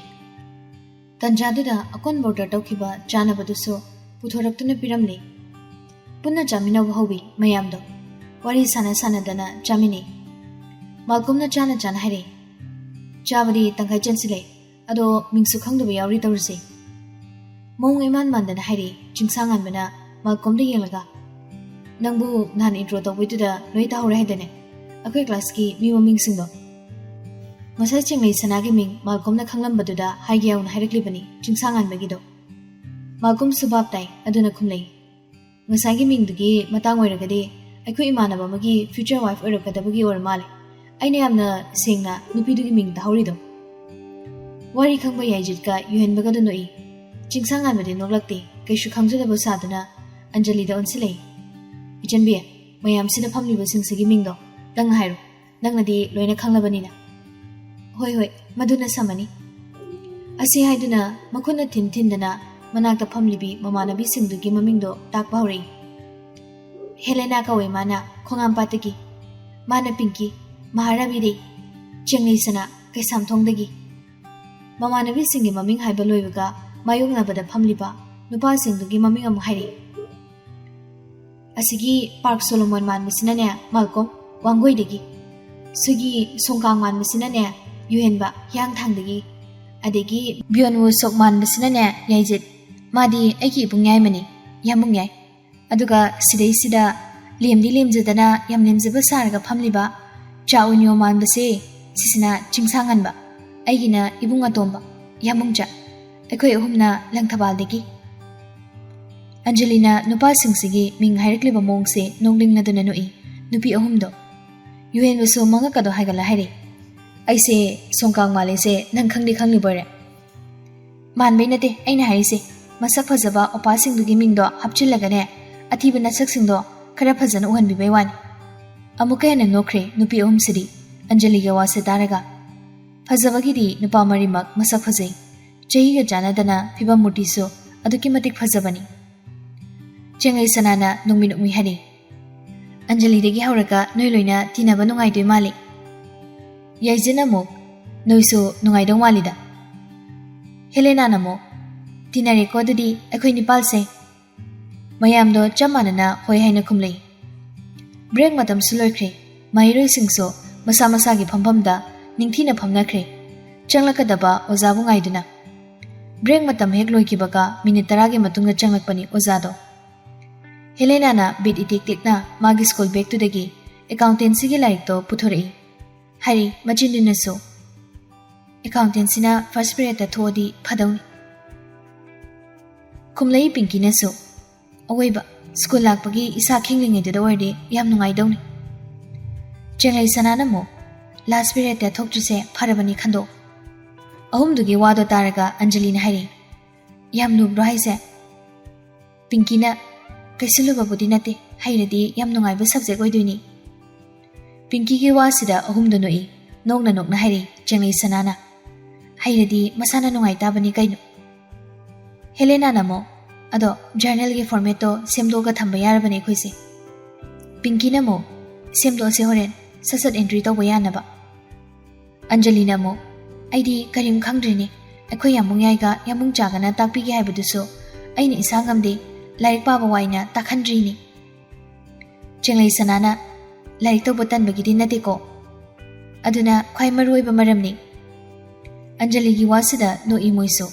ꯇꯟꯖꯥꯗꯨꯗ ꯑꯀꯣꯟꯕ ꯑꯣꯔꯗꯔ ꯇꯧꯈꯤꯕ ꯆꯥꯅꯕꯗꯨꯁꯨ ꯄꯨꯊꯣꯔꯛꯇꯨꯅ ꯄꯤꯔꯝꯂꯦ꯫ ꯄꯨꯟꯅ ꯆꯥꯃꯤꯟꯅꯕ ꯍꯧꯋꯤ꯫ ꯃꯌꯥꯝꯗꯣ ꯋꯥꯔꯤ ꯁꯥꯟꯅ ꯁꯥꯟꯅꯗꯅ ꯆꯥꯃꯤꯟꯅꯩ꯫ ꯃꯥꯜꯀꯣꯝꯅ ꯆꯥꯅ ꯆꯥꯅ ꯍꯥꯏꯔꯛꯏ, "ꯆꯥꯕꯗꯤ ꯇꯪꯈꯥꯏ ꯆꯟꯁꯤꯜꯂꯦ, ꯑꯗꯣ ꯃꯤꯡꯁꯨ ꯈꯪꯗꯕ ꯌꯥꯎꯔꯤ ꯇꯧꯔꯤꯁꯦ"꯫ ꯃꯑꯣꯡ ꯏꯃꯥꯟ ꯃꯥꯟꯗꯅ ꯍꯥꯏꯔꯛꯏ ꯆꯤꯡꯁꯥꯡꯉꯥꯟꯕꯅ ꯃꯥꯜꯀꯣꯝꯗ ꯌꯦꯡꯂꯒ꯫ "ꯅꯪꯕꯨ ꯅꯍꯥꯟ intro ꯇꯧꯕꯩꯗꯨꯗ ꯂꯣꯏ ꯇꯥꯍꯧꯔꯦ ꯍꯥꯏꯗꯅꯦ? ꯑꯩꯈꯣꯏ classꯀꯤ ꯃꯤ ꯃꯃꯤꯡꯁꯤꯡꯗꯣ꯫ ꯉꯁꯥꯏ ꯆꯦꯡꯂꯩ ꯁꯅꯥꯒꯤ ꯃꯤꯡ ꯃꯥꯜꯀꯣꯝꯅ ꯈꯪꯂꯝꯕꯗꯨꯗ ꯍꯥꯏꯒꯦ ꯌꯥꯎꯅ ꯍꯥꯏꯔꯛꯂꯤꯕꯅꯤ ꯆꯤꯡꯁꯥꯡꯉꯥꯟꯕꯒꯤꯗꯣ"꯫ ꯃꯥꯜꯀꯣꯝꯁꯨ ꯚꯥꯞ ꯇꯥꯏ꯫ ꯑꯗꯨꯅ ꯈꯨꯝꯂꯛꯏ, "ꯉꯁꯥꯏꯒꯤ ꯃꯤꯡꯗꯨꯒꯤ ꯃꯇꯥꯡ ꯑꯣꯏꯔꯒꯗꯤ ꯑꯩꯈꯣꯏ ꯏꯃꯥꯟꯅꯕ ꯑꯃꯒꯤ future wife ꯑꯣꯏꯔꯛꯀꯗꯕꯒꯤ ꯑꯣꯏꯔ ꯃꯥꯜꯂꯦ꯫ ꯑꯩꯅ ꯌꯥꯝꯅ ꯁꯦꯡꯅ ꯅꯨꯄꯤꯗꯨꯒꯤ ꯃꯤꯡ ꯇꯥꯍꯧꯔꯤꯗꯣ"꯫ ꯋꯥꯔꯤ ꯈꯪꯕ ꯌꯥꯏꯖꯤꯠꯀ ꯌꯨꯍꯦꯟꯕꯒꯗꯨ ꯅꯣꯛꯏ꯫ ꯆꯤꯡꯁꯥꯡꯉꯥꯟꯕꯗꯤ ꯅꯣꯛꯂꯛꯇꯦ, ꯀꯩꯁꯨ ꯈꯪꯖꯗꯕ ꯁꯥꯗꯨꯅ ꯑꯟꯖꯂꯤꯗ ꯑꯣꯟꯁꯤꯜꯂꯛꯏ꯫ "ꯏꯆꯟꯕꯤ, ꯃꯌꯥꯝꯁꯤꯗ ꯐꯝꯂꯤꯕꯁꯤꯡꯁꯤꯒꯤ ꯃꯤꯡꯗꯣ ꯅꯪꯅ ꯍꯥꯏꯔꯣ꯫ ꯅꯪꯅꯗꯤ ꯂꯣꯏꯅ ꯈꯪꯂꯕꯅꯤꯅ"꯫ "ꯍꯣꯏ, ꯍꯣꯏ, ꯃꯗꯨꯅ ꯁꯝꯃꯅꯤ"꯫ ꯑꯁꯤ ꯍꯥꯏꯗꯨꯅ ꯃꯈꯨꯠꯅ ꯊꯤꯟ ꯊꯤꯟꯗꯅ ꯃꯅꯥꯛꯇ ꯐꯝꯂꯤꯕꯤ ꯃꯃꯥꯟꯅꯕꯤꯁꯤꯡꯗꯨꯒꯤ ꯃꯃꯤꯡꯗꯣ ꯇꯥꯛꯄ ꯍꯧꯔꯛꯏ꯫ "ꯍꯦꯂꯦꯅꯥ ꯀꯧꯋꯦ ꯃꯥꯅ, ꯈꯣꯡꯉꯥꯝꯄꯥꯠꯇꯒꯤ꯫ ꯃꯥꯅ ꯄꯤꯡꯀꯤ, ꯃꯍꯥꯔꯥꯕꯤꯗꯩ꯫ ꯆꯦꯡꯂꯩꯁꯅꯥ, ꯀꯩꯁꯥꯝꯊꯣꯡꯗꯒꯤ"꯫ ꯃꯃꯥꯟꯅꯕꯤꯁꯤꯡꯒꯤ ꯃꯃꯤꯡ ꯍꯥꯏꯕ ꯂꯣꯏꯕꯒ ꯃꯥꯌꯣꯛꯅꯕꯗ ꯐꯝꯂꯤꯕ ꯅꯨꯄꯥꯁꯤꯡꯗꯨꯒꯤ ꯃꯃꯤꯡ ꯑꯃꯨꯛ ꯍꯥꯏꯔꯛꯏ꯫ "ꯑꯁꯤꯒꯤ ꯄꯥꯔꯛ ꯁꯣꯂꯣꯃꯣꯟ ꯃꯥꯟꯕꯁꯤꯅꯅꯦ ꯃꯥꯜꯀꯣꯝ, ꯋꯥꯡꯒꯣꯏꯗꯒꯤ꯫ ꯁꯤꯒꯤ ꯁꯣꯡꯀꯥꯡ ꯃꯥꯟꯕꯁꯤꯅꯅꯦ ꯌꯨꯍꯦꯟꯕ, ꯍꯤꯌꯥꯡꯊꯥꯡꯗꯒꯤ꯫ ꯑꯗꯒꯤ ꯕꯤꯌꯣꯟꯋꯨ ꯁꯣꯛ ꯃꯥꯟꯕꯁꯤꯅꯅꯦ ꯌꯥꯏꯖꯤꯠ, ꯃꯥꯗꯤ ꯑꯩꯒꯤ ꯏꯕꯨꯡ ꯌꯥꯏꯃꯅꯤ, ꯌꯥꯝꯕꯨꯡ ꯌꯥꯏ꯫ ꯑꯗꯨꯒ ꯁꯤꯗꯩꯁꯤꯗ ꯂꯦꯝꯗꯤ ꯂꯦꯝꯖꯗꯅ ꯌꯥꯝ ꯂꯦꯝꯖꯕ ꯁꯥꯔꯒ ꯐꯝꯂꯤꯕ ꯆꯥ ꯎꯅꯤꯌꯣ ꯃꯥꯟꯕꯁꯦ, ꯁꯤꯁꯤꯅ ꯆꯤꯡꯁꯥꯡꯉꯟꯕ, ꯑꯩꯒꯤꯅ ꯏꯕꯨꯡ ꯑꯇꯣꯝꯕ, ꯌꯥꯝꯕꯨꯡꯆꯥ꯫ ꯑꯩꯈꯣꯏ ꯑꯍꯨꯝꯅ ꯂꯪꯊꯕꯥꯜꯗꯒꯤ"꯫ ꯑꯟꯖꯂꯤꯅ ꯅꯨꯄꯥꯁꯤꯡꯁꯤꯒꯤ ꯃꯤꯡ ꯍꯥꯏꯔꯛꯂꯤꯕ ꯃꯑꯣꯡꯁꯦ ꯅꯣꯛꯅꯤꯡꯂꯗꯨꯅ ꯅꯣꯛꯏ꯫ ꯅꯨꯄꯤ ꯑꯍꯨꯝꯗꯣ꯫ ꯌꯨꯍꯦꯟꯕꯁꯨ ꯃꯉꯛꯀꯗꯣ ꯍꯥꯏꯒꯠꯂ ꯍꯥꯏꯔꯛꯏ, "ꯑꯩꯁꯦ ꯁꯣꯡꯀꯥꯡ ꯃꯥꯜꯂꯦꯁꯦ ꯅꯪ ꯈꯪꯗꯤ ꯈꯪꯂꯤꯕꯣꯏꯔꯦ"꯫ "ꯃꯥꯟꯕꯩ ꯅꯠꯇꯦ, ꯑꯩꯅ ꯍꯥꯏꯔꯤꯁꯦ ꯃꯁꯛ ꯐꯖꯕ ꯑꯣꯄꯥꯁꯤꯡꯗꯨꯒꯤ ꯃꯤꯡꯗꯣ ꯍꯥꯞꯆꯤꯜꯂꯒꯅꯦ, ꯑꯊꯤꯕ ꯅꯁꯛꯁꯤꯡꯗꯣ ꯈꯔ ꯐꯖꯅ ꯎꯍꯟꯕꯤꯕꯩ ꯋꯥꯅꯤ"꯫ ꯑꯃꯨꯛꯀ ꯍꯦꯟꯅ ꯅꯣꯛꯈ꯭ꯔꯦ ꯅꯨꯄꯤ ꯑꯍꯨꯝꯁꯤꯗꯤ ꯑꯟꯖꯂꯤꯒꯤ ꯋꯥꯁꯦ ꯇꯥꯔꯒ꯫ ꯐꯖꯕꯒꯤꯗꯤ ꯅꯨꯄꯥ ꯃꯔꯤꯃꯛ ꯃꯁꯛ ꯐꯖꯩ꯫ ꯆꯍꯤꯒ ꯆꯥꯟꯅꯗꯅ ꯐꯤꯕꯝ ꯃꯨꯔꯇꯤꯁꯨ ꯑꯗꯨꯛꯀꯤ ꯃꯇꯤꯛ ꯐꯖꯕꯅꯤ꯫ ꯆꯦꯡꯂꯩ ꯁꯅꯥꯅ ꯅꯣꯡꯃꯤ ꯅꯣꯡꯃꯤ ꯍꯥꯏꯔꯤ, "ꯑꯟꯖꯂꯤꯗꯒꯤ ꯍꯧꯔꯒ ꯅꯣꯏ ꯂꯣꯏꯅ ꯇꯤꯟꯅꯕ ꯅꯨꯡꯉꯥꯏꯗꯣꯏ ꯃꯥꯜꯂꯤ"꯫ ꯌꯥꯏꯖꯤꯟ ꯑꯃꯨꯛ, "ꯅꯣꯏꯁꯨ ꯅꯨꯡꯉꯥꯏꯗꯧ ꯃꯥꯜꯂꯤꯗ"꯫ ꯍꯦꯂꯦꯅꯥꯅ ꯑꯃꯨꯛ, "ꯇꯤꯟꯅꯔꯦꯀꯣ ꯑꯗꯨꯗꯤ ꯑꯩꯈꯣꯏ ꯅꯤꯄꯥꯜꯁꯦ"꯫ ꯃꯌꯥꯝꯗꯣ ꯆꯞ ꯃꯥꯟꯅꯅ ꯍꯣꯏ ꯍꯥꯏꯅ ꯈꯨꯝꯂꯛꯏ꯫ ꯕ꯭ꯔꯦꯛ ꯃꯇꯝꯁꯨ ꯂꯣꯏꯈ꯭ꯔꯦ꯫ ꯃꯍꯩꯔꯣꯏꯁꯤꯡꯁꯨ ꯃꯁꯥ ꯃꯁꯥꯒꯤ ꯐꯝꯐꯝꯗ ꯅꯤꯡꯊꯤꯅ ꯐꯝꯅꯈ꯭ꯔꯦ꯫ ꯆꯪꯂꯛꯀꯗꯕ ꯑꯣꯖꯥꯕꯨ ꯉꯥꯏꯗꯨꯅ꯫ ꯕ꯭ꯔꯦꯛ ꯃꯇꯝ ꯍꯦꯛ ꯂꯣꯏꯈꯤꯕꯒ ꯃꯤꯅꯤꯠ ꯇꯔꯥꯒꯤ ꯃꯇꯨꯡꯗ ꯆꯪꯂꯛꯄꯅꯤ ꯑꯣꯖꯥꯗꯣ꯫ ꯍꯦꯂꯦꯅꯥꯅ ꯕꯤꯠ ꯏꯇꯦꯛ ꯇꯦꯛꯅ ꯃꯥꯒꯤ ꯁ꯭ꯀꯨꯜ ꯕꯦꯒꯇꯨꯗꯒꯤ ꯑꯦꯀꯥꯎꯟꯇꯦꯟꯁꯤꯒꯤ ꯂꯥꯏꯔꯤꯛꯇꯣ ꯄꯨꯊꯣꯔꯛꯏ꯫ ꯍꯥꯏꯔꯤ ꯃꯆꯤꯟꯗꯨꯅꯁꯨ, "ꯑꯦꯀꯥꯎꯟꯇꯦꯟꯁꯤꯅ ꯐꯥꯔꯁ ꯄꯤꯔꯤꯌꯗꯇ ꯊꯣꯛꯑꯗꯤ ꯐꯗꯧꯅꯤ"꯫ ꯈꯨꯝꯂꯛꯏ ꯄꯤꯡꯀꯤꯅꯁꯨ, "ꯑꯋꯣꯏꯕ, ꯁ꯭ꯀꯨꯜ ꯂꯥꯛꯄꯒꯤ ꯏꯁꯥ ꯈꯤꯡꯂꯤꯉꯩꯗꯨꯗ ꯑꯣꯏꯔꯗꯤ ꯌꯥꯝ ꯅꯨꯡꯉꯥꯏꯗꯧꯅꯤ"꯫ ꯆꯦꯡꯂꯩ ꯁꯅꯥꯅ ꯑꯃꯨꯛ, "ꯂꯥꯁ ꯄꯤꯔꯤꯌꯗꯇ ꯊꯣꯛꯇ꯭ꯔꯤꯁꯦ ꯐꯔꯕꯅꯤ ꯈꯟꯗꯣꯛ"꯫ ꯑꯍꯨꯝꯗꯨꯒꯤ ꯋꯥꯗꯣ ꯇꯥꯔꯒ ꯑꯟꯖꯂꯤꯅ ꯍꯥꯏꯔꯤ, "ꯌꯥꯝ ꯂꯨꯕ꯭ꯔꯣ ꯍꯥꯏꯁꯦ?" ꯄꯤꯡꯀꯤꯅ, "ꯀꯩꯁꯨ ꯂꯨꯕꯕꯨꯗꯤ ꯅꯠꯇꯦ, ꯍꯩꯔꯗꯤ ꯌꯥꯝ ꯅꯨꯡꯉꯥꯏꯕ ꯁꯕꯖꯦꯛ ꯑꯣꯏꯗꯣꯏꯅꯤ"꯫ ꯄꯤꯡꯀꯤꯒꯤ ꯋꯥꯁꯤꯗ ꯑꯍꯨꯝꯗꯣ ꯅꯣꯛꯏ꯫ ꯅꯣꯛꯅ ꯅꯣꯛꯅ ꯍꯥꯏꯔꯤ ꯆꯦꯡꯂꯩ ꯁꯅꯥꯅ, "ꯍꯩꯔꯗꯤ ꯃꯁꯥꯅ ꯅꯨꯡꯉꯥꯏ ꯇꯥꯕꯅꯤ ꯀꯩꯅꯣ"꯫ ꯍꯦꯂꯦꯅꯥꯅ ꯑꯃꯨꯛ, "ꯑꯗꯣ ꯖꯔꯅꯦꯜꯒꯤ ꯐꯣꯔꯃꯦꯠꯇꯣ ꯁꯦꯝꯗꯣꯛꯑꯒ ꯊꯝꯕ ꯌꯥꯔꯕꯅꯦ ꯑꯩꯈꯣꯏꯁꯦ"꯫ ꯄꯤꯡꯀꯤꯅ ꯑꯃꯨꯛ, "ꯁꯦꯝꯗꯣꯛꯑꯁꯦ ꯍꯣꯔꯦꯟ, ꯁꯠ ꯁꯠ ꯑꯦꯟꯇ꯭ꯔꯤ ꯇꯧꯕ ꯌꯥꯅꯕ"꯫ ꯑꯟꯖꯂꯤꯅ ꯑꯃꯨꯛ, "ꯑꯩꯗꯤ ꯀꯔꯤꯝ ꯈꯪꯗ꯭ꯔꯤꯅꯦ꯫ ꯑꯩꯈꯣꯏ ꯌꯥꯝꯕꯨꯡ ꯌꯥꯏꯒ ꯌꯥꯝꯕꯨꯡ ꯆꯥꯒꯅ ꯇꯥꯛꯄꯤꯒꯦ ꯍꯥꯏꯕꯗꯨꯁꯨ ꯑꯩꯅ ꯏꯁꯥ ꯉꯝꯗꯦ, ꯂꯥꯏꯔꯤꯛ ꯄꯥꯕ ꯋꯥꯏꯅ ꯇꯥꯛꯍꯟꯗ꯭ꯔꯤꯅꯦ"꯫ ꯆꯦꯡꯂꯩ ꯁꯅꯥꯅ, "ꯂꯥꯏꯔꯤꯛ ꯇꯧꯕ ꯇꯟꯕꯒꯤꯗꯤ ꯅꯠꯇꯦꯀꯣ꯫ ꯑꯗꯨꯅ ꯈ꯭ꯋꯥꯏ ꯃꯔꯨ ꯑꯣꯏꯕ ꯃꯔꯝꯅꯤ"꯫ ꯑꯟꯖꯂꯤꯒꯤ ꯋꯥꯁꯤꯗ ꯅꯣꯛꯏ ꯃꯣꯏꯁꯨ꯫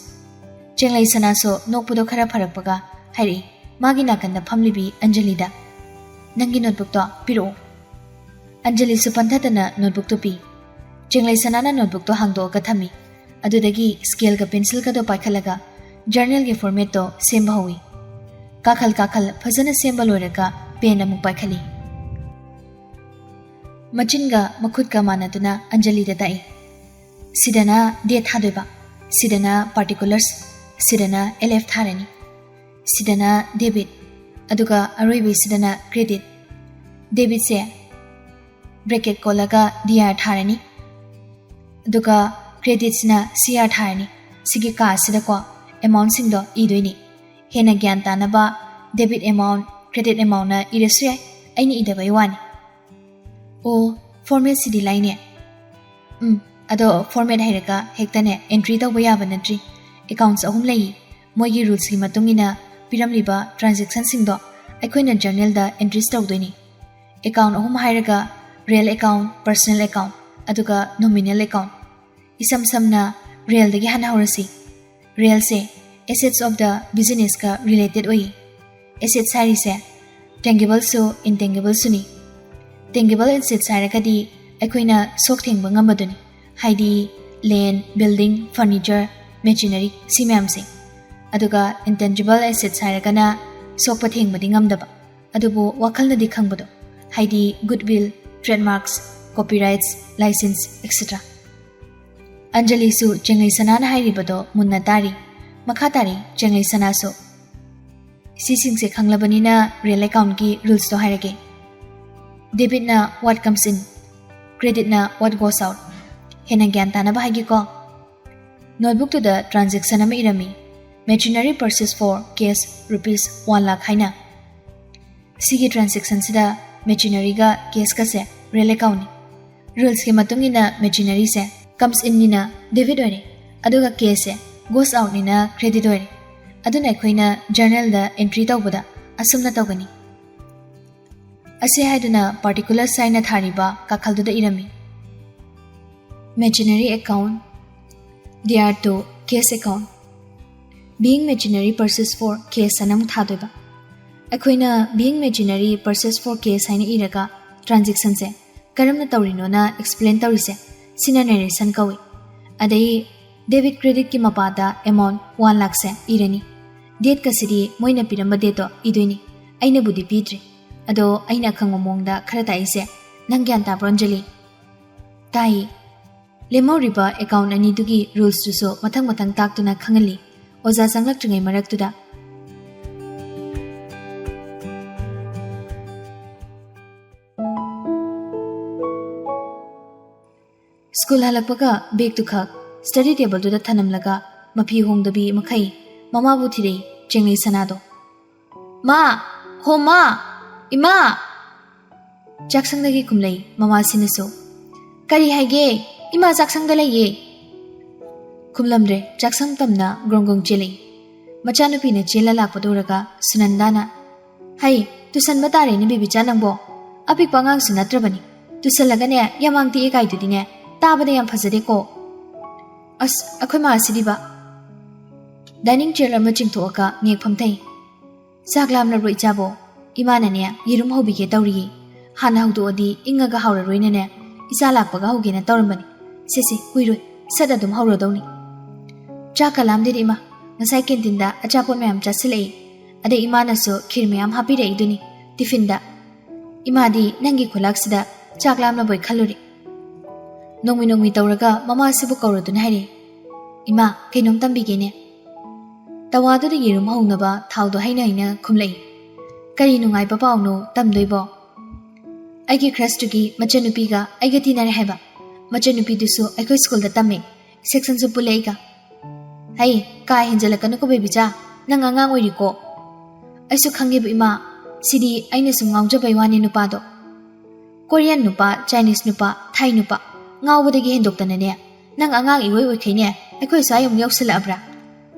ꯆꯦꯡꯂꯩ ꯁꯅꯥꯁꯨ ꯅꯣꯛꯄꯗꯣ ꯈꯔ ꯐꯔꯛꯄꯒ ꯍꯥꯏꯔꯛꯏ, ꯃꯥꯒꯤ ꯅꯥꯀꯟꯗ ꯐꯝꯂꯤꯕꯤ ꯑꯟꯖꯂꯤꯗ, "ꯅꯪꯒꯤ ꯅꯣꯠꯕꯨꯛꯇꯣ ꯄꯤꯔꯛꯑꯣ"꯫ ꯑꯟꯖꯂꯤꯁꯨ ꯄꯟꯊꯗꯅ ꯅꯣꯠꯕꯨꯛꯇꯨ ꯄꯤ꯫ ꯆꯦꯡꯂꯩ ꯁꯅꯥꯅ ꯅꯣꯠꯕꯨꯛꯇꯣ ꯍꯥꯡꯗꯣꯛꯑꯒ ꯊꯝꯃꯤ꯫ ꯑꯗꯨꯗꯒꯤ ꯁ꯭ꯀꯦꯜꯒ ꯄꯦꯟꯁꯤꯜꯒꯗꯣ ꯄꯥꯏꯈꯠꯂꯒ ꯖꯔꯅꯦꯜꯒꯤ ꯐꯣꯔꯃꯦꯠꯇꯣ ꯁꯦꯝꯕ ꯍꯧꯏ꯫ ꯀꯥꯈꯜ ꯀꯥꯈꯜ ꯐꯖꯅ ꯁꯦꯝꯕ ꯂꯣꯏꯔꯒ ꯄꯦꯟ ꯑꯃꯨꯛ ꯄꯥꯏꯈꯠꯂꯤ꯫ ꯃꯆꯤꯟꯒ ꯃꯈꯨꯠꯀ ꯃꯥꯟꯅꯗꯨꯅ ꯑꯟꯖꯂꯤꯗ ꯇꯥꯛꯏ꯫ ꯁꯤꯗꯅ ꯗꯦꯠ ꯊꯥꯗꯣꯏꯕ, ꯁꯤꯗꯅ ꯄꯥꯔꯇꯤꯀꯨꯂꯔꯁ, ꯁꯤꯗꯅ ꯑꯦꯜ ꯑꯦꯐ ꯊꯥꯔꯅꯤ, ꯁꯤꯗꯅ ꯗꯦꯕꯤꯠ, ꯑꯗꯨꯒ ꯑꯔꯣꯏꯕꯁꯤꯗꯅ ꯀ꯭ꯔꯦꯗꯤꯠ꯫ ꯗꯦꯕꯤꯠꯁꯦ ꯕ꯭ꯔꯦꯀꯦꯠ ꯀꯣꯜꯂꯒ ꯗꯤ ꯑꯥꯔ ꯊꯥꯔꯅꯤ, ꯑꯗꯨꯒ ꯀ꯭ꯔꯦꯗꯤꯠꯁꯤꯅ ꯁꯤ ꯑꯥꯔ ꯊꯥꯔꯅꯤ꯫ ꯁꯤꯒꯤ ꯀꯥꯁꯤꯗꯀꯣ ꯑꯦꯃꯥꯎꯟꯁꯤꯡꯗꯣ ꯏꯗꯣꯏꯅꯤ꯫ ꯍꯦꯟꯅ ꯒ꯭ꯌꯥꯟ ꯇꯥꯅꯕ ꯗꯦꯕꯤꯠ ꯑꯦꯃꯥꯎꯟ, ꯀ꯭ꯔꯦꯗꯤꯠ ꯑꯦꯃꯥꯎꯟꯅ ꯏꯔꯁꯨ ꯌꯥꯏ, ꯑꯩꯅ ꯏꯗꯕꯩ ꯋꯥꯅꯤ꯫ ꯑꯣ, ꯐꯣꯔꯃꯦꯠꯁꯤꯗꯤ ꯂꯥꯏꯅꯦ꯫ ꯎꯝ, ꯑꯗꯣ ꯐꯣꯔꯃꯦꯠ ꯍꯩꯔꯒ ꯍꯦꯛꯇꯅꯦ ꯑꯦꯟꯇ꯭ꯔꯤ ꯇꯧꯕ ꯌꯥꯕ ꯅꯠꯇ꯭ꯔꯤ꯫ ꯑꯦꯀꯥꯎꯟꯠꯁ ꯑꯍꯨꯝ ꯂꯩ꯫ ꯃꯣꯏꯒꯤ ꯔꯨꯜꯁꯀꯤ ꯃꯇꯨꯡ ꯏꯟꯅ ꯄꯤꯔꯝꯂꯤꯕ ꯇ꯭ꯔꯥꯟꯖꯦꯛꯁꯟꯁꯤꯡꯗꯣ ꯑꯩꯈꯣꯏꯅ ꯖꯔꯅꯦꯜꯗ ꯑꯦꯟꯇ꯭ꯔꯤꯁ ꯇꯧꯗꯣꯏꯅꯤ꯫ ꯑꯦꯀꯥꯎꯟ ꯑꯍꯨꯝ ꯍꯥꯏꯔꯒ ꯔꯤꯌꯦꯜ ꯑꯦꯀꯥꯎꯟ, ꯄꯔꯁꯅꯦꯜ ꯑꯦꯀꯥꯎꯟ, ꯑꯗꯨꯒ ꯅꯣꯃꯤꯅꯦꯜ ꯑꯦꯀꯥꯎꯟ꯫ ꯏꯁꯝ ꯁꯝꯅ ꯔꯤꯌꯦꯜꯗꯒꯤ ꯍꯥꯟꯅ ꯍꯧꯔꯁꯤ꯫ ꯔꯤꯌꯦꯜꯁꯦ assets of the businessꯀ ꯔꯤꯂꯦꯇꯦꯠ ꯑꯣꯏꯌꯦ꯫ ꯑꯦꯁꯦꯠꯁ ꯍꯥꯏꯔꯤꯁꯦ ꯇꯦꯡꯒꯤꯕꯜꯁꯨ ꯏꯟꯇꯦꯡꯒꯤꯕꯜꯁꯨꯅꯤ꯫ ꯇꯦꯡꯒꯤꯕꯜ ꯑꯦꯁꯦꯠꯁ ꯍꯥꯏꯔꯒꯗꯤ ꯑꯩꯈꯣꯏꯅ ꯁꯣꯛ ꯊꯦꯡꯕ ꯉꯝꯕꯗꯨꯅꯤ, ꯍꯥꯏꯗꯤ ꯂꯦꯟ, ꯕꯤꯜꯗꯤꯡ, ꯐꯔꯅꯤꯆꯔ, ꯃꯦꯆꯤꯅꯔꯤ, ꯁꯤ ꯃꯌꯥꯝꯁꯦ꯫ ꯑꯗꯨꯒ ꯏꯟꯇꯦꯟꯖꯤꯕꯜ ꯑꯦꯁꯦꯠꯁ ꯍꯥꯏꯔꯒꯅ ꯁꯣꯛꯄ ꯊꯦꯡꯕꯗꯤ ꯉꯝꯗꯕ, ꯑꯗꯨꯕꯨ ꯋꯥꯈꯜꯅꯗꯤ ꯈꯪꯕꯗꯣ, ꯍꯥꯏꯗꯤ ꯒꯨꯗꯋꯤꯜ, ꯇ꯭ꯔꯦꯗꯃꯥꯔꯛꯁ, ꯀꯣꯄꯤꯔꯥꯏꯠꯁ, ꯂꯥꯏꯁꯦꯟꯁ, ꯑꯦꯛꯁꯦꯇ꯭ꯔꯥ꯫ ꯑꯟꯖꯂꯤꯁꯨ ꯆꯦꯡꯂꯩ ꯁꯅꯥꯅ ꯍꯥꯏꯔꯤꯕꯗꯣ ꯃꯨꯟꯅ ꯇꯥꯔꯤ꯫ ꯃꯈꯥ ꯇꯥꯔꯤ ꯆꯦꯡꯂꯩ ꯁꯅꯥꯁꯨ꯫ ꯁꯤꯁꯤꯡꯁꯦ ꯈꯪꯂꯕꯅꯤꯅ ꯔꯤꯌꯦꯜ ꯑꯦꯀꯥꯎꯟꯒꯤ ꯔꯨꯜꯁꯇꯣ ꯍꯥꯏꯔꯒꯦ꯫ Debitꯅ what comes in, creditꯅ what goes out꯫ ꯍꯦꯟꯅ ꯒ꯭ꯌꯥꯟ ꯇꯥꯅꯕ ꯍꯥꯏꯒꯦꯀꯣ꯫ ꯅꯣꯠꯕꯨꯛꯇꯨꯗ ꯇ꯭ꯔꯥꯟꯖꯦꯛꯁꯟ ꯑꯃ ꯏꯔꯝꯃꯤ, machinery purchase for cash rupees one lakh ꯍꯥꯏꯅ꯫ ꯁꯤꯒꯤ ꯇ꯭ꯔꯥꯟꯖꯦꯛꯁꯟꯁꯤꯗ ꯃꯦꯆꯤꯅꯔꯤꯒ ꯀꯦꯁꯀꯁꯦ ꯔꯤꯌꯦꯜ ꯑꯦꯀꯥꯎꯟꯅꯤ꯫ ꯔꯨꯜꯁꯀꯤ ꯃꯇꯨꯡ ꯏꯟꯅ ꯃꯦꯆꯤꯅꯔꯤꯁꯦ ꯀꯝꯁ ꯏꯟꯅꯤꯅ ꯗꯦꯕꯤꯠ ꯑꯣꯏꯔꯦ, ꯑꯗꯨꯒ ꯀꯦꯁꯁꯦ ꯒꯣꯁ ꯑꯥꯎꯠꯅꯤꯅ ꯀ꯭ꯔꯦꯗꯤꯠ ꯑꯣꯏꯔꯦ꯫ ꯑꯗꯨꯅ ꯑꯩꯈꯣꯏꯅ ꯖꯔꯅꯦꯜꯗ ꯑꯦꯟꯇ꯭ꯔꯤ ꯇꯧꯕꯗ ꯑꯁꯨꯝꯅ ꯇꯧꯒꯅꯤ꯫ ꯑꯁꯤ ꯍꯥꯏꯗꯨꯅ ꯄꯥꯔꯇꯤꯀꯨꯂꯔ ꯁꯥꯏꯟꯅ ꯊꯥꯔꯤꯕ ꯀꯥꯈꯜꯗꯨꯗ ꯏꯔꯝꯃꯤ, machinery account, they are to cash account, being machinery purchase for cash ꯑꯅ ꯑꯃꯨꯛ ꯊꯥꯗꯣꯏꯕ꯫ ꯑꯩꯈꯣꯏꯅ being machinery purchase for cash ꯍꯥꯏꯅ ꯏꯔꯒ ꯇ꯭ꯔꯥꯟꯖꯦꯛꯁꯟꯁꯦ ꯀꯔꯝꯅ ꯇꯧꯔꯤꯅꯣꯅ ꯑꯦꯛꯁꯄ꯭ꯂꯦꯟ ꯇꯧꯔꯤꯁꯦ, ꯁꯤꯅ ꯅꯦꯔꯦꯁꯟ ꯀꯧꯏ꯫ ꯑꯗꯩ ꯗꯦꯕꯤꯠ ꯀ꯭ꯔꯦꯗꯤꯠꯀꯤ ꯃꯄꯥꯗ ꯑꯦꯃꯥꯎꯟ ꯋꯥꯟ ꯂꯥꯛꯁꯦ ꯏꯔꯅꯤ꯫ ꯗꯦꯠꯀꯁꯤꯗꯤ ꯃꯣꯏꯅ ꯄꯤꯔꯝꯕ ꯗꯦꯠꯇꯣ ꯏꯗꯣꯏꯅꯤ꯫ ꯑꯩꯅꯕꯨꯗꯤ ꯄꯤꯗ꯭ꯔꯤ, ꯑꯗꯣ ꯑꯩꯅ ꯑꯈꯪꯕ ꯃꯑꯣꯡꯗ ꯈꯔ ꯇꯥꯛꯏꯁꯦ ꯅꯪ ꯒ꯭ꯌꯥꯟ ꯇꯥꯕ꯭ꯔꯣ ꯑꯟꯖꯂꯤ? ꯇꯥꯏꯌꯦ꯫ ꯂꯦꯝꯍꯧꯔꯤꯕ ꯑꯦꯀꯥꯎꯟ ꯑꯅꯤꯗꯨꯒꯤ ꯔꯨꯜꯁꯇꯨꯁꯨ ꯃꯊꯪ ꯃꯊꯪ ꯇꯥꯛꯇꯨꯅ ꯈꯪꯍꯜꯂꯤ ꯑꯣꯖꯥ ꯆꯪꯂꯛꯇ꯭ꯔꯤꯉꯩ ꯃꯔꯛꯇꯨꯗ꯫ ꯁ꯭ꯀꯨꯜ ꯍꯜꯂꯛꯄꯒ ꯕꯦꯒꯇꯨ ꯈꯛ ꯁ꯭ꯇꯗꯤ ꯇꯦꯕꯜꯗꯨꯗ ꯊꯅꯝꯂꯒ ꯃꯐꯤ ꯍꯣꯡꯗꯕꯤ ꯃꯈꯩ ꯃꯃꯥꯕꯨ ꯊꯤꯔꯛꯏ ꯆꯦꯡꯂꯩ ꯁꯅꯥꯗꯣ꯫ "ꯃꯥ! ꯍꯣ ꯃꯥ! ꯏꯃꯥ!" ꯆꯥꯛꯁꯪꯗꯒꯤ ꯈꯨꯝꯂꯛꯏ ꯃꯃꯥꯁꯤꯅꯁꯨ꯫ "ꯀꯔꯤ ꯍꯥꯏꯒꯦ? ꯏꯃꯥ ꯆꯥꯛꯁꯪꯗ ꯂꯩꯌꯦ!" ꯈꯨꯝꯂꯝꯗ꯭ꯔꯦ꯫ ꯆꯥꯛꯁꯪ ꯇꯝꯅ ꯒ꯭ꯔꯣꯡ ꯒ꯭ꯔꯣꯡ ꯆꯦꯜꯂꯛꯏ꯫ ꯃꯆꯥꯅꯨꯄꯤꯅ ꯆꯦꯜꯂ ꯂꯥꯛꯄꯗꯨ ꯎꯔꯒ ꯁꯨꯅꯟꯗꯥꯅ, "ꯍꯩ, ꯇꯨꯁꯟꯕ ꯇꯥꯔꯦꯅꯦ ꯕꯦꯕꯤꯆꯥ ꯅꯪꯕꯣ꯫ ꯑꯄꯤꯛꯄ ꯑꯉꯥꯡꯁꯨ ꯅꯠꯇ꯭ꯔꯕꯅꯤ꯫ ꯇꯨꯁꯜꯂꯒꯅꯦ ꯌꯥꯃꯥꯡ ꯇꯦꯛꯑꯦ ꯀꯥꯏꯗꯨꯗꯤꯅꯦ, ꯇꯥꯕꯗ ꯌꯥꯝ ꯐꯖꯗꯦꯀꯣ꯫ ꯑꯁ, ꯑꯩꯈꯣꯏ ꯃꯥ ꯑꯁꯤꯗꯤꯕ!" ꯗꯥꯏꯅꯤꯡ ꯆꯤꯌꯔ ꯑꯃ ꯆꯤꯡꯊꯣꯛꯑꯒ ꯉꯦꯛ ꯐꯝꯊꯩ꯫ "ꯆꯥꯛ ꯂꯥꯝꯂꯕ꯭ꯔꯣ ꯏꯆꯥꯕꯣ? ꯏꯃꯥꯅꯅꯦ ꯌꯦꯔꯨꯝ ꯍꯧꯕꯤꯒꯦ ꯇꯧꯔꯤꯌꯦ꯫ ꯍꯥꯟꯅ ꯍꯧꯗꯣꯛꯑꯗꯤ ꯏꯪꯉꯒ ꯍꯥꯎꯔꯔꯣꯏꯅꯅꯦ, ꯏꯆꯥ ꯂꯥꯛꯄꯒ ꯍꯧꯒꯦꯅ ꯇꯧꯔꯝꯕꯅꯤ꯫ ꯁꯦ ꯁꯦ, ꯀꯨꯏꯔꯣꯏ, ꯁꯠ ꯑꯗꯨꯝ ꯍꯧꯔꯗꯧꯅꯤ꯫" "ꯆꯥꯛꯀ ꯂꯥꯝꯗꯦꯗ ꯏꯃꯥ, ꯉꯁꯥꯏ ꯀꯦꯟꯇꯤꯟꯗ ꯑꯆꯥꯄꯣꯠ ꯃꯌꯥꯝ ꯆꯥꯁꯤꯜꯂꯛꯏ꯫ ꯑꯗꯩ ꯏꯃꯥꯅꯁꯨ ꯈꯤꯔ ꯃꯌꯥꯝ ꯍꯥꯞꯄꯤꯔꯛꯏꯗꯨꯅꯤ ꯇꯤꯐꯤꯟꯗ꯫ ꯏꯃꯥꯗꯤ ꯅꯪꯒꯤ ꯈꯨꯂꯥꯛꯁꯤꯗ ꯆꯥꯛ ꯂꯥꯝꯂꯕꯣꯏ ꯈꯜꯂꯨꯔꯦ꯫" ꯅꯣꯡꯃꯤ ꯅꯣꯡꯃꯤ ꯇꯧꯔꯒ ꯃꯃꯥꯁꯤꯕꯨ ꯀꯧꯔꯗꯨꯅ ꯍꯥꯏꯔꯛꯏ, "ꯏꯃꯥ, ꯀꯩꯅꯣꯝ ꯇꯝꯕꯤꯒꯦꯅꯦ꯫" ꯇꯋꯥꯗꯨꯗ ꯌꯦꯔꯨꯝ ꯍꯧꯅꯕ ꯊꯥꯎꯗꯣ ꯍꯩꯅ ꯍꯩꯅ ꯈꯨꯝꯂꯛꯏ꯫ "ꯀꯔꯤ ꯅꯨꯡꯉꯥꯏꯕ ꯄꯥꯎꯅꯣ ꯇꯝꯗꯣꯏꯕꯣ?" "ꯑꯩꯒꯤ ꯀ꯭ꯔꯁꯇꯨꯒꯤ ꯃꯆꯟꯅꯨꯄꯤꯒ ꯑꯩꯒ ꯇꯤꯟꯅꯔꯦ ꯍꯥꯏꯕ꯫ ꯃꯆꯟꯅꯨꯄꯤꯗꯨꯁꯨ ꯑꯩꯈꯣꯏ ꯁ꯭ꯀꯨꯜꯗ ꯇꯝꯃꯦ, ꯁꯦꯛꯁꯟꯁꯨ ꯄꯨꯜꯂꯦ ꯑꯩꯒ꯫" "ꯍꯩ, ꯀꯥ ꯍꯦꯟꯖꯜꯂꯛꯀꯅꯨꯀꯣ ꯕꯦꯕꯤꯆꯥ, ꯅꯪ ꯑꯉꯥꯡ ꯑꯣꯏꯔꯤꯀꯣ꯫" "ꯑꯩꯁꯨ ꯈꯪꯉꯦꯕ ꯏꯃꯥ, ꯁꯤꯗꯤ ꯑꯩꯅ ꯁꯨꯝ ꯉꯥꯎꯖꯕꯩ ꯋꯥꯅꯤ ꯅꯨꯄꯥꯗꯣ꯫ ꯀꯣꯔꯤꯌꯟ ꯅꯨꯄꯥ, ꯆꯥꯏꯅꯤꯁ ꯅꯨꯄꯥ, ꯊꯥꯏ ꯅꯨꯄꯥ, ꯉꯥꯎꯕꯗꯒꯤ ꯍꯦꯟꯗꯣꯛꯇꯅꯅꯦ, ꯅꯪ ꯑꯉꯥꯡ ꯏꯑꯣꯏ ꯑꯣꯏꯈꯩꯅꯦ ꯑꯩꯈꯣꯏ ꯁ꯭ꯋꯥꯏ ꯑꯃꯨꯛ ꯌꯧꯁꯜꯂꯛꯑꯕ꯭ꯔꯥ?"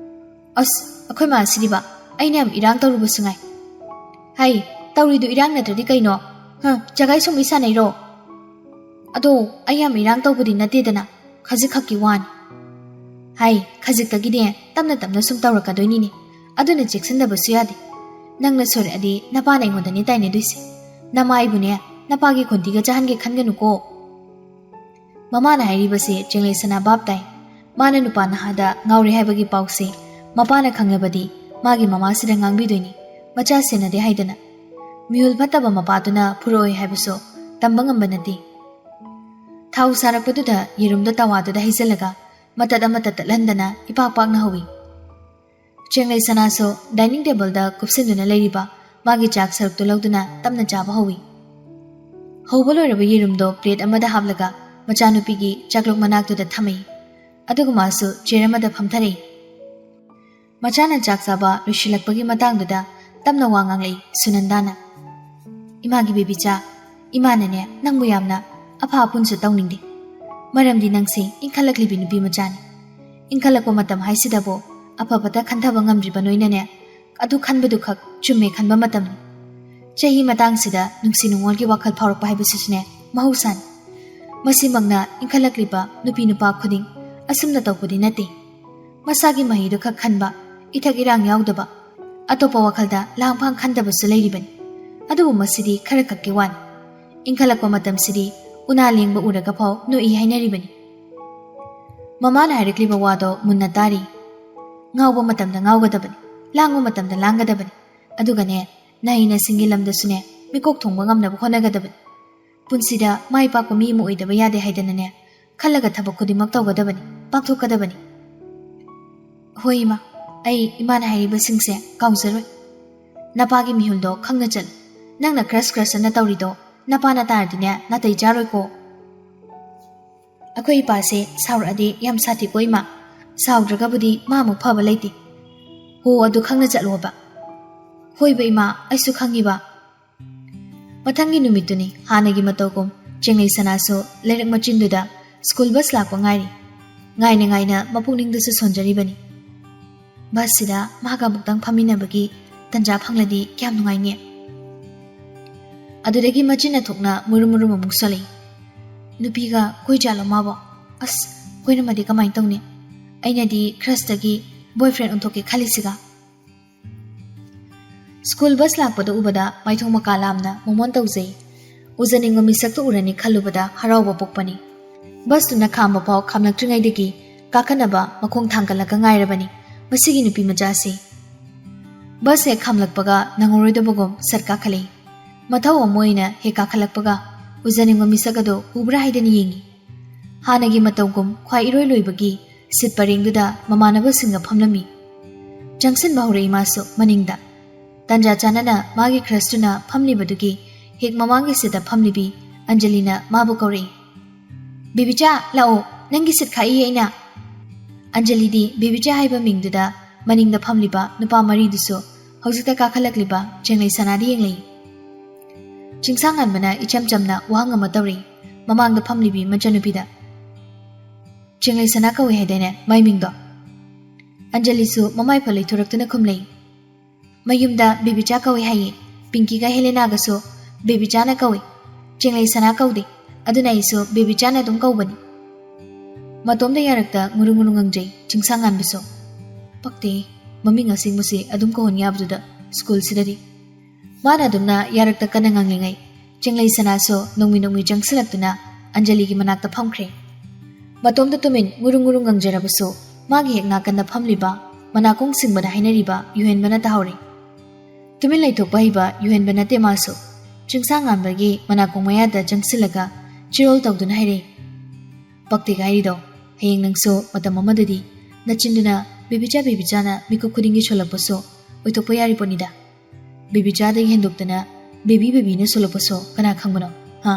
"ꯑꯁ, ꯑꯩꯈꯣꯏ ꯃꯥ ꯑꯁꯤꯗꯤꯕ, ꯑꯩꯅ ꯌꯥꯝ ꯏꯔꯥꯡ ꯇꯧꯔꯨꯕꯁꯨ ꯉꯥꯏ꯫" "ꯍꯩ, ꯇꯧꯔꯤꯗꯨ ꯏꯔꯥꯡ ꯅꯠꯇ꯭ꯔꯗꯤ ꯀꯩꯅꯣ? ꯍ, ꯖꯒꯥꯏ ꯁꯨꯝꯕꯤ ꯁꯥꯟꯅꯩꯔꯣ?" "ꯑꯗꯣ, ꯑꯩ ꯌꯥꯝ ꯏꯔꯥꯡ ꯇꯧꯕꯗꯤ ꯅꯠꯇꯦꯗꯅ, ꯈꯖꯤꯛ ꯈꯛꯀꯤ ꯋꯥꯅꯤ꯫" "ꯍꯩ, ꯈꯖꯤꯛꯇꯒꯤꯅꯦ ꯇꯞꯅ ꯇꯞꯅ ꯁꯨꯝ ꯇꯧꯔꯛꯀꯗꯣꯏꯅꯤꯅꯦ, ꯑꯗꯨꯅ ꯆꯦꯛꯁꯤꯟꯗꯕꯁꯨ ꯌꯥꯗꯦ꯫ ꯅꯪꯅ ꯁꯣꯏꯔꯛꯑꯗꯤ ꯅꯄꯥꯅ ꯑꯩꯉꯣꯟꯗꯅꯦ ꯇꯥꯏꯅꯗꯣꯏꯁꯦ꯫ ꯅꯃꯥ ꯑꯩꯕꯨꯅꯦ ꯅꯄꯥꯒꯤ ꯈꯣꯟꯊꯤꯒ ꯆꯥꯍꯟꯒꯦ ꯈꯟꯒꯅꯨꯀꯣ꯫" ꯃꯃꯥꯅ ꯍꯥꯏꯔꯤꯕꯁꯦ ꯆꯦꯡꯂꯩꯁꯅꯥ ꯚꯥꯞ ꯇꯥꯏ꯫ ꯃꯥꯅ ꯅꯨꯄꯥ ꯅꯍꯥꯗ ꯉꯥꯎꯔꯦ ꯍꯥꯏꯕꯒꯤ ꯄꯥꯎꯁꯦ ꯃꯄꯥꯅ ꯈꯪꯂꯕꯗꯤ ꯃꯥꯒꯤ ꯃꯃꯥꯁꯤꯗ ꯉꯥꯡꯕꯤꯗꯣꯏꯅꯤ, ꯃꯆꯥ ꯁꯦꯟꯅꯗꯦ ꯍꯥꯏꯗꯅ꯫ ꯃꯤꯍꯨꯜ ꯐꯠꯇꯕ ꯃꯄꯥꯗꯨꯅ ꯐꯨꯔꯛꯑꯣꯏ ꯍꯥꯏꯕꯁꯨ ꯇꯝꯕ ꯉꯝꯕ ꯅꯠꯇꯦ꯫ ꯊꯥꯎ ꯁꯥꯔꯛꯄꯗꯨꯗ ꯌꯦꯔꯨꯝꯗꯣ ꯇꯋꯥꯗꯨꯗ ꯍꯩꯖꯤꯜꯂꯒ ꯃꯇꯠ ꯑꯃꯇ ꯇꯠꯍꯟꯗꯅ ꯏꯄꯥꯛ ꯄꯥꯛꯅ ꯍꯧꯏ꯫ ꯆꯦꯡꯂꯩ ꯁꯅꯥꯁꯨ ꯗꯥꯏꯅꯤꯡ ꯇꯦꯕꯜꯗ ꯀꯨꯞꯁꯤꯟꯗꯨꯅ ꯂꯩꯔꯤꯕ ꯃꯥꯒꯤ ꯆꯥꯛ ꯁꯔꯨꯛꯇꯨ ꯂꯧꯗꯨꯅ ꯇꯞꯅ ꯆꯥꯕ ꯍꯧꯏ꯫ ꯍꯧꯕ ꯂꯣꯏꯔꯕ ꯌꯦꯔꯨꯝꯗꯣ ꯄ꯭ꯂꯦꯠ ꯑꯃꯗ ꯍꯥꯞꯂꯒ ꯃꯆꯥꯅꯨꯄꯤꯒꯤ ꯆꯥꯛꯂꯨꯛ ꯃꯅꯥꯛꯇꯨꯗ ꯊꯝꯃꯤ꯫ ꯑꯗꯨꯒ ꯃꯥꯁꯨ ꯆꯤꯌꯔ ꯑꯃꯗ ꯐꯝꯊꯔꯛꯏ꯫ ꯃꯆꯥꯅ ꯆꯥꯛ ꯆꯥꯕ ꯂꯣꯏꯁꯤꯜꯂꯛꯄꯒꯤ ꯃꯇꯥꯡꯗꯨꯗ ꯇꯞꯅ ꯋꯥ ꯉꯥꯡꯂꯛꯏ ꯁꯨꯅꯟꯗꯥꯅ꯫ "ꯏꯃꯥꯒꯤ ꯕꯦꯕꯤꯆꯥ, ꯏꯃꯥꯅꯅꯦ ꯅꯪꯕꯨ ꯌꯥꯝꯅ ꯑꯐ ꯑꯄꯨꯟꯁꯨ ꯇꯧꯅꯤꯡꯗꯦ꯫ ꯃꯔꯝꯗꯤ ꯅꯪꯁꯦ ꯏꯟꯈꯠꯂꯛꯂꯤꯕꯤ ꯅꯨꯄꯤ ꯃꯆꯥꯅꯤ꯫ ꯏꯟꯈꯠꯂꯛꯄ ꯃꯇꯝ ꯍꯥꯏꯁꯤꯗꯕꯨ ꯑꯐꯕꯇ ꯈꯟꯊꯕ ꯉꯝꯗ꯭ꯔꯤꯕ ꯅꯣꯏꯅꯅꯦ, ꯑꯗꯨ ꯈꯟꯕꯗꯨꯈꯛ ꯆꯨꯝꯃꯦ ꯈꯟꯕ ꯃꯇꯝꯅꯤ꯫ ꯆꯍꯤ ꯃꯇꯥꯡꯁꯤꯗ ꯅꯨꯡꯁꯤ ꯅꯨꯡꯉꯣꯜꯒꯤ ꯋꯥꯈꯜ ꯐꯥꯎꯔꯛꯄ ꯍꯥꯏꯕꯁꯤꯁꯨꯅꯦ ꯃꯍꯧꯁꯥꯅꯤ꯫ ꯃꯁꯤꯃꯛꯅ ꯏꯟꯈꯠꯂꯛꯂꯤꯕ ꯅꯨꯄꯤ ꯅꯨꯄꯥ ꯈꯨꯗꯤꯡ ꯑꯁꯨꯝꯅ ꯇꯧꯕꯗꯤ ꯅꯠꯇꯦ꯫ ꯃꯁꯥꯒꯤ ꯃꯍꯩꯗꯨ ꯈꯛ ꯈꯟꯕ, ꯏꯊꯛ ꯏꯔꯥꯡ ꯌꯥꯎꯗꯕ, ꯑꯇꯣꯞꯄ ꯋꯥꯈꯜꯗ ꯂꯥꯡꯐꯥꯡ ꯈꯟꯗꯕꯁꯨ ꯂꯩꯔꯤꯕꯅꯤ꯫ ꯑꯗꯨꯕꯨ ꯃꯁꯤꯗꯤ ꯈꯔ ꯈꯛꯀꯤ ꯋꯥꯅꯤ꯫ ꯏꯟꯈꯠꯂꯛꯄ ꯃꯇꯝꯁꯤꯗꯤ ꯎꯅꯥ ꯂꯦꯡꯕ ꯎꯔꯒ ꯐꯥꯎ ꯅꯣꯛꯏ ꯍꯥꯏꯅꯔꯤꯕꯅꯤ꯫ ꯃꯃꯥꯅ ꯍꯥꯏꯔꯛꯂꯤꯕ ꯋꯥꯗꯣ ꯃꯨꯟꯅ ꯇꯥꯔꯤ꯫ ꯉꯥꯎꯕ ꯃꯇꯝꯗ ꯉꯥꯎꯒꯗꯕꯅꯤ, ꯂꯥꯡꯕ ꯃꯇꯝꯗ ꯂꯥꯡꯒꯗꯕꯅꯤ꯫ ꯑꯗꯨꯒꯅꯦ, ꯅꯍꯩ ꯅꯁꯤꯡꯒꯤ ꯂꯝꯗꯁꯨꯅꯦ ꯃꯤꯀꯣꯛ ꯊꯣꯡꯕ ꯉꯝꯅꯕ ꯍꯣꯠꯅꯒꯗꯕꯅꯤ꯫ ꯄꯨꯟꯁꯤꯗ ꯃꯥꯏ ꯄꯥꯛꯄ ꯃꯤ ꯑꯃ ꯑꯣꯏꯗꯕ ꯌꯥꯗꯦ ꯍꯥꯏꯗꯅꯅꯦ, ꯈꯜꯂꯒ ꯊꯕꯛ ꯈꯨꯗꯤꯡꯃꯛ ꯇꯧꯒꯗꯕꯅꯤ, ꯄꯥꯡꯊꯣꯛꯀꯗꯕꯅꯤ꯫ ꯍꯣꯏ ꯏꯃꯥ, ꯑꯩ ꯏꯃꯥꯅ ꯍꯥꯏꯔꯤꯕꯁꯤꯡꯁꯦ ꯀꯥꯎꯖꯔꯣꯏ꯫ ꯅꯄꯥꯒꯤ ꯃꯤꯍꯨꯜꯗꯣ ꯈꯪꯅ ꯆꯠꯂꯨ꯫ ꯅꯪꯅ ꯀ꯭ꯔꯁ ꯀ꯭ꯔꯁ ꯑꯅ ꯇꯧꯔꯤꯗꯣ ꯅꯄꯥꯅ ꯇꯥꯔꯗꯤꯅꯦ ꯅꯥꯇꯩ ꯆꯥꯔꯣꯏꯀꯣ꯫ ꯑꯩꯈꯣꯏ ꯏꯄꯥꯁꯦ ꯁꯥꯎꯔꯛꯑꯗꯤ ꯌꯥꯝ ꯁꯥꯊꯤꯀꯣ ꯏꯃꯥ꯫ ꯁꯥꯎꯗ꯭ꯔꯒꯕꯨꯗꯤ ꯃꯥ ꯑꯃꯨꯛ ꯐꯕ ꯂꯩꯇꯦ꯫ ꯍꯣ, ꯑꯗꯨ ꯈꯪꯅ ꯆꯠꯂꯣꯕ꯫ ꯍꯣꯏꯕ ꯏꯃꯥ, ꯑꯩꯁꯨ ꯈꯪꯉꯤꯕ꯫ ꯃꯊꯪꯒꯤ ꯅꯨꯃꯤꯠꯇꯨꯅꯤ ꯍꯥꯟꯅꯒꯤ ꯃꯇꯧꯒꯨꯝ ꯆꯦꯡꯂꯩ ꯁꯅꯥꯁꯨ ꯂꯩꯔꯛ ꯃꯆꯤꯟꯗꯨꯗ ꯁ꯭ꯀꯨꯜ ꯕꯁ ꯂꯥꯛꯄ ꯉꯥꯏꯔꯤ꯫ ꯉꯥꯏꯅ ꯉꯥꯏꯅ ꯃꯄꯨꯛꯅꯤꯡꯗꯁꯨ ꯁꯣꯟꯖꯔꯤꯕꯅꯤ꯫ ꯕꯁꯁꯤꯗ ꯃꯥꯒ ꯑꯃꯨꯛꯇꯪ ꯐꯝꯃꯤꯟꯅꯕꯒꯤ ꯇꯟꯖꯥ ꯐꯪꯂꯗꯤ ꯀꯌꯥꯝ ꯅꯨꯡꯉꯥꯏꯅꯤ꯫ ꯑꯗꯨꯗꯒꯤ ꯃꯆꯤꯟ ꯑꯊꯣꯛꯅ ꯃꯨꯔꯨꯝ ꯃꯨꯔꯨꯝ ꯑꯃꯨꯛ ꯁꯣꯜꯂꯛꯏ꯫ ꯅꯨꯄꯤꯒ ꯀꯣꯏ ꯖꯥꯠꯂꯣ ꯃꯥꯕꯣ? ꯑꯁ, ꯀꯣꯏꯔꯝꯃꯗꯤ ꯀꯃꯥꯏꯅ ꯇꯧꯅꯤ? ꯑꯩꯅꯗꯤ ꯈ꯭ꯔꯁꯇꯒꯤ ꯕꯣꯏꯐ꯭ꯔꯦꯟ ꯑꯣꯟꯊꯣꯛꯀꯦ ꯈꯜꯂꯤꯁꯤꯒ꯫ ꯁ꯭ꯀꯨꯜ ꯕꯁ ꯂꯥꯛꯄꯗ ꯎꯕꯗ ꯃꯥꯏꯊꯣꯡ ꯃꯀꯥ ꯂꯥꯝꯅ ꯃꯣꯃꯣꯟ ꯇꯧꯖꯩ꯫ ꯎꯖꯅꯤꯡꯕ ꯃꯤꯁꯛꯇꯨ ꯎꯔꯅꯤ ꯈꯜꯂꯨꯕꯗ ꯍꯔꯥꯎꯕ ꯄꯣꯛꯄꯅꯤ꯫ ꯕꯁꯇꯨꯅ ꯈꯥꯝꯕ ꯐꯥꯎ ꯈꯥꯝꯂꯛꯇ꯭ꯔꯤꯉꯩꯗꯒꯤ ꯀꯥꯈꯠꯅꯕ ꯃꯈꯣꯡ ꯊꯥꯡꯒꯠꯂꯒ ꯉꯥꯏꯔꯕꯅꯤ ꯃꯁꯤꯒꯤ ꯅꯨꯄꯤ ꯃꯆꯥꯁꯤ꯫ ꯕꯁ ꯍꯦꯛ ꯈꯥꯝꯂꯛꯄꯒ ꯅꯪꯉꯔꯣꯏꯗꯕꯒꯨꯝ ꯁꯠ ꯀꯥꯈꯠꯂꯛꯏ꯫ ꯃꯊꯧ ꯑꯃ ꯑꯣꯏꯅ ꯍꯦꯛ ꯀꯥꯈꯠꯂꯛꯄꯒ ꯎꯖꯅꯤꯡꯕ ꯃꯤꯁꯛ ꯑꯗꯨ ꯎꯕ꯭ꯔꯥ ꯍꯥꯏꯗꯅ ꯌꯦꯡꯉꯤ꯫ ꯍꯥꯟꯅꯒꯤ ꯃꯇꯧꯒꯨꯝ ꯈ꯭ꯋꯥꯏ ꯏꯔꯣꯏ ꯂꯣꯏꯕꯒꯤ ꯁꯤꯠ ꯄꯔꯦꯡꯗꯨꯗ ꯃꯃꯥꯟꯅꯕꯁꯤꯡꯒ ꯐꯝꯂꯝꯃꯤ꯫ ꯆꯪꯁꯤꯟꯕ ꯍꯧꯔꯛꯏ ꯃꯥꯁꯨ ꯃꯅꯤꯡꯗ꯫ ꯇꯟꯖꯥ ꯆꯥꯅꯅ ꯃꯥꯒꯤ ꯈ꯭ꯔꯁꯇꯨꯅ ꯐꯝꯂꯤꯕꯗꯨꯒꯤ ꯍꯦꯛ ꯃꯃꯥꯡꯒꯤ ꯁꯤꯠꯇ ꯐꯝꯂꯤꯕꯤ ꯑꯟꯖꯂꯤꯅ ꯃꯥꯕꯨ ꯀꯧꯔꯛꯏ꯫ "ꯕꯦꯕꯤꯆꯥ, ꯂꯥꯛꯑꯣ, ꯅꯪꯒꯤ ꯁꯤꯠ ꯈꯥꯛꯏ ꯑꯩꯅ꯫" ꯑꯟꯖꯂꯤꯗꯤ ꯕꯦꯕꯤꯆꯥ ꯍꯥꯏꯕ ꯃꯤꯡꯗꯨꯗ ꯃꯅꯤꯡꯗ ꯐꯝꯂꯤꯕ ꯅꯨꯄꯥ ꯃꯔꯤꯗꯨꯁꯨ ꯍꯧꯖꯤꯛꯇ ꯀꯥꯈꯠꯂꯛꯂꯤꯕ ꯆꯦꯡꯂꯩ ꯁꯅꯥꯗ ꯌꯦꯡꯂꯛꯏ꯫ ꯆꯤꯡꯁꯥꯡ ꯉꯟꯕꯅ ꯏꯆꯝ ꯆꯝꯅ ꯋꯥꯍꯪ ꯑꯃ ꯇꯧꯔꯛꯏ ꯃꯃꯥꯡꯗ ꯐꯝꯂꯤꯕꯤ ꯃꯆꯟꯅꯨꯄꯤꯗ꯫ "ꯆꯦꯡꯂꯩ ꯁꯅꯥ ꯀꯧꯏ ꯍꯥꯏꯗꯥꯏꯅꯦ ꯃꯥꯏ ꯃꯤꯡꯗꯣ?" ꯑꯟꯖꯂꯤꯁꯨ ꯃꯃꯥꯏ ꯐ ꯂꯩꯊꯣꯔꯛꯇꯨꯅ ꯈꯨꯝꯂꯩ꯫ "ꯃꯌꯨꯝꯗ ꯕꯦꯕꯤꯆꯥ ꯀꯧꯏ ꯍꯥꯏꯌꯦ꯫ ꯄꯤꯡꯀꯤꯒ ꯍꯦꯂꯦꯅꯥꯒꯁꯨ ꯕꯦꯕꯤꯆꯥꯅ ꯀꯧꯏ꯫ ꯆꯦꯡꯂꯩ ꯁꯅꯥ ꯀꯧꯗꯦ꯫ ꯑꯗꯨꯅ ꯑꯩꯁꯨ ꯕꯦꯕꯤꯆꯥꯅ ꯑꯗꯨꯝ ꯀꯧꯕꯅꯤ"꯫ ꯃꯇꯣꯝꯗ ꯌꯥꯔꯛꯇ ꯉꯨꯔꯨ ꯉꯨꯔꯨ ꯉꯪꯖꯩ ꯆꯤꯡꯁꯥꯡꯉꯥꯟꯕꯁꯨ꯫ ꯄꯛꯇꯦ, ꯃꯃꯤꯡ ꯑꯁꯦꯡꯕꯁꯤ ꯑꯗꯨꯝ ꯀꯧꯍꯟ ꯌꯥꯕꯗꯨꯗ ꯁ꯭ꯀꯨꯜꯁꯤꯗꯗꯤ꯫ ꯃꯥꯅ ꯑꯗꯨꯝꯅ ꯌꯥꯔꯛꯇ ꯀꯟꯅ ꯉꯥꯡꯂꯤꯉꯩ, ꯆꯦꯡꯂꯩ ꯁꯅꯥꯁꯨ ꯅꯣꯡꯃꯤ ꯅꯣꯡꯃꯤ ꯆꯪꯁꯤꯜꯂꯛꯇꯨꯅ ꯑꯟꯖꯂꯤꯒꯤ ꯃꯅꯥꯛꯇ ꯐꯝꯈ꯭ꯔꯦ꯫ ꯃꯇꯣꯝꯗ ꯇꯨꯃꯤꯟ ꯉꯨꯔꯨ ꯉꯨꯔꯨ ꯉꯪꯖꯔꯕꯁꯨ, ꯃꯥꯒꯤ ꯍꯦꯛ ꯅꯥꯀꯟꯗ ꯐꯝꯂꯤꯕ, ꯃꯅꯥꯀꯣꯡ ꯁꯤꯡꯕꯗ ꯍꯥꯏꯅꯔꯤꯕ ꯌꯨꯍꯦꯟꯕꯅ ꯇꯥꯍꯧꯔꯦ꯫ ꯇꯨꯃꯤꯟ ꯂꯩꯊꯣꯛꯄ ꯍꯩꯕ ꯌꯨꯍꯦꯟꯕ ꯅꯠꯇꯦ ꯃꯥꯁꯨ꯫ ꯆꯤꯡꯁꯥꯡꯉꯥꯟꯕꯒꯤ ꯃꯅꯥꯀꯣꯡ ꯃꯌꯥꯗ ꯆꯪꯁꯤꯜꯂꯒ ꯆꯤꯔꯣꯜ ꯇꯧꯗꯨꯅ ꯍꯥꯏꯔꯛꯏ, "ꯄꯛꯇꯦ ꯍꯥꯏꯔꯤꯗꯣ, ꯍꯌꯦꯡ ꯅꯪꯁꯨ ꯃꯇꯝ ꯑꯃꯗꯗꯤ ꯅꯆꯤꯟꯗꯨꯅ ꯕꯦꯕꯤꯆꯥ ꯕꯦꯕꯤꯆꯥꯅ ꯃꯤꯀꯨꯞ ꯈꯨꯗꯤꯡꯒꯤ ꯁꯣꯜꯂꯛꯄꯁꯨ ꯑꯣꯏꯊꯣꯛꯄ ꯌꯥꯔꯤ ꯄꯣꯠꯅꯤꯗ꯫ ꯕꯦꯕꯤꯆꯥꯗꯒꯤ ꯍꯦꯟꯗꯣꯛꯇꯅ ꯕꯦꯕꯤ ꯕꯦꯕꯤꯅ ꯁꯣꯜꯂꯛꯄꯁꯨ ꯀꯅꯥ ꯈꯪꯕꯅꯣ, ꯍꯥ?"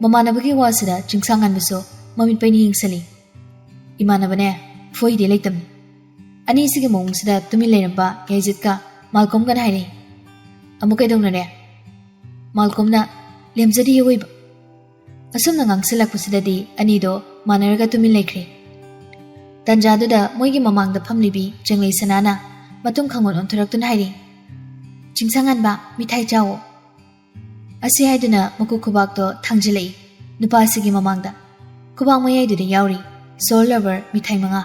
ꯃꯃꯥꯟꯅꯕꯒꯤ ꯋꯥꯁꯤꯗ ꯆꯤꯡꯁꯥꯡꯉꯥꯟꯕꯁꯨ ꯃꯃꯤꯠ ꯄꯩꯅ ꯌꯦꯡꯁꯤꯜꯂꯤ꯫ "ꯏꯃꯥꯟꯅꯕꯅꯦ, ꯐꯣꯏꯗꯦ ꯂꯩꯇꯝꯅꯤ"꯫ ꯑꯅꯤꯁꯤꯒꯤ ꯃꯑꯣꯡꯁꯤꯗ ꯇꯨꯃꯤꯟ ꯂꯩꯔꯝꯕ ꯌꯥꯏꯖꯤꯠꯀ ꯃꯥꯜꯀꯣꯝꯒꯅ ꯍꯥꯏꯔꯛꯏ, "ꯑꯃꯨꯛ ꯀꯩꯗꯧꯅꯔꯦ?" ꯃꯥꯜꯀꯣꯝꯅ, "ꯂꯦꯝꯖꯗꯤꯌꯦ ꯑꯣꯏꯕ"꯫ ꯑꯁꯨꯝꯅ ꯉꯥꯡꯁꯤꯜꯂꯛꯄꯁꯤꯗꯗꯤ ꯑꯅꯤꯗꯣ ꯃꯥꯟꯅꯔꯒ ꯇꯨꯃꯤꯟ ꯂꯩꯈ꯭ꯔꯦ꯫ ꯇꯟꯖꯥꯗꯨꯗ ꯃꯣꯏꯒꯤ ꯃꯃꯥꯡꯗ ꯐꯝꯂꯤꯕꯤ ꯆꯦꯡꯂꯩ ꯁꯅꯥꯅ ꯃꯇꯨꯡ ꯈꯪꯑꯣꯟ ꯑꯣꯟꯊꯣꯔꯛꯇꯨꯅ ꯍꯥꯏꯔꯤ, "ꯆꯤꯡꯁꯥꯡꯉꯥꯟꯕ, ꯃꯤꯊꯥꯏ ꯆꯥꯎꯑꯣ"꯫ ꯑꯁꯤ ꯍꯥꯏꯗꯨꯅ ꯃꯀꯨ ꯈꯨꯕꯥꯛꯇꯣ ꯊꯥꯡꯖꯤꯜꯂꯛꯏ ꯅꯨꯄꯥꯁꯤꯒꯤ ꯃꯃꯥꯡꯗ꯫ ꯈꯨꯕꯥꯛ ꯃꯌꯥꯏꯗꯨꯗ ꯌꯥꯎꯔꯤ ꯁꯣꯜ ꯂꯚꯔ ꯃꯤꯊꯥꯏ ꯃꯉꯥ꯫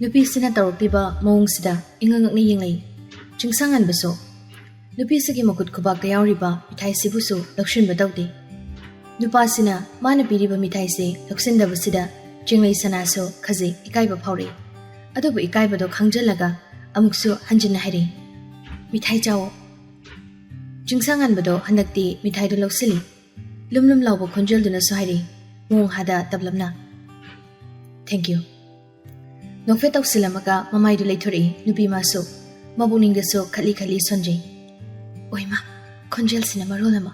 ꯅꯨꯄꯤꯁꯤꯅ ꯇꯧꯔꯛꯂꯤꯕ ꯃꯑꯣꯡꯁꯤꯗ ꯏꯉꯛ ꯉꯛꯅ ꯌꯦꯡꯂꯛꯏ ꯆꯤꯡꯁꯥꯡꯉꯥꯟꯕꯁꯨ꯫ ꯅꯨꯄꯤꯁꯤꯒꯤ ꯃꯈꯨꯠ ꯈꯨꯕꯥꯛꯇ ꯌꯥꯎꯔꯤꯕ ꯃꯤꯊꯥꯏꯁꯤꯕꯨꯁꯨ ꯂꯧꯁꯤꯟꯕ ꯇꯧꯗꯦ꯫ ꯅꯨꯄꯥꯁꯤꯅ ꯃꯥꯅ ꯄꯤꯔꯤꯕ ꯃꯤꯊꯥꯏꯁꯦ ꯂꯧꯁꯤꯟꯗꯕꯁꯤꯗ ꯆꯤꯡꯂꯩ ꯁꯅꯥꯁꯨ ꯈꯖꯤꯛ ꯏꯀꯥꯏꯕ ꯐꯥꯎꯔꯛꯏ꯫ ꯑꯗꯨꯕꯨ ꯏꯀꯥꯏꯕꯗꯣ ꯈꯪꯖꯤꯜꯂꯒ ꯑꯃꯨꯛꯁꯨ ꯍꯟꯖꯤꯟꯅ ꯍꯥꯏꯔꯛꯏ, "ꯃꯤꯊꯥꯏ ꯆꯥꯎꯑꯣ"꯫ ꯆꯤꯡꯁꯥꯡꯉꯥꯟꯕꯗꯣ ꯍꯟꯗꯛꯇꯤ ꯃꯤꯊꯥꯏꯗꯨ ꯂꯧꯁꯤꯜꯂꯤ꯫ ꯂꯨꯝ ꯂꯨꯝ ꯂꯥꯎꯕ ꯈꯣꯟꯖꯦꯜꯗꯨꯅꯁꯨ ꯍꯥꯏꯔꯛꯏ, ꯃꯣꯡ ꯍꯥꯗ ꯇꯞꯂꯞꯅ, "Thank you"꯫ ꯅꯣꯛꯐꯦꯠ ꯇꯧꯁꯤꯜꯂꯝꯃꯒ ꯃꯃꯥꯏꯗꯨ ꯂꯩꯊꯣꯔꯛꯏ ꯅꯨꯄꯤ ꯃꯥꯁꯨ꯫ ꯃꯕꯨꯛꯅꯤꯡꯗꯁꯨ ꯈꯠꯂꯤ ꯈꯠꯂꯤ ꯁꯣꯟꯖꯩ꯫ ꯑꯣꯏꯃꯥ, ꯈꯣꯟꯖꯦꯜꯁꯤꯅ ꯃꯔꯣꯜ ꯑꯃ꯫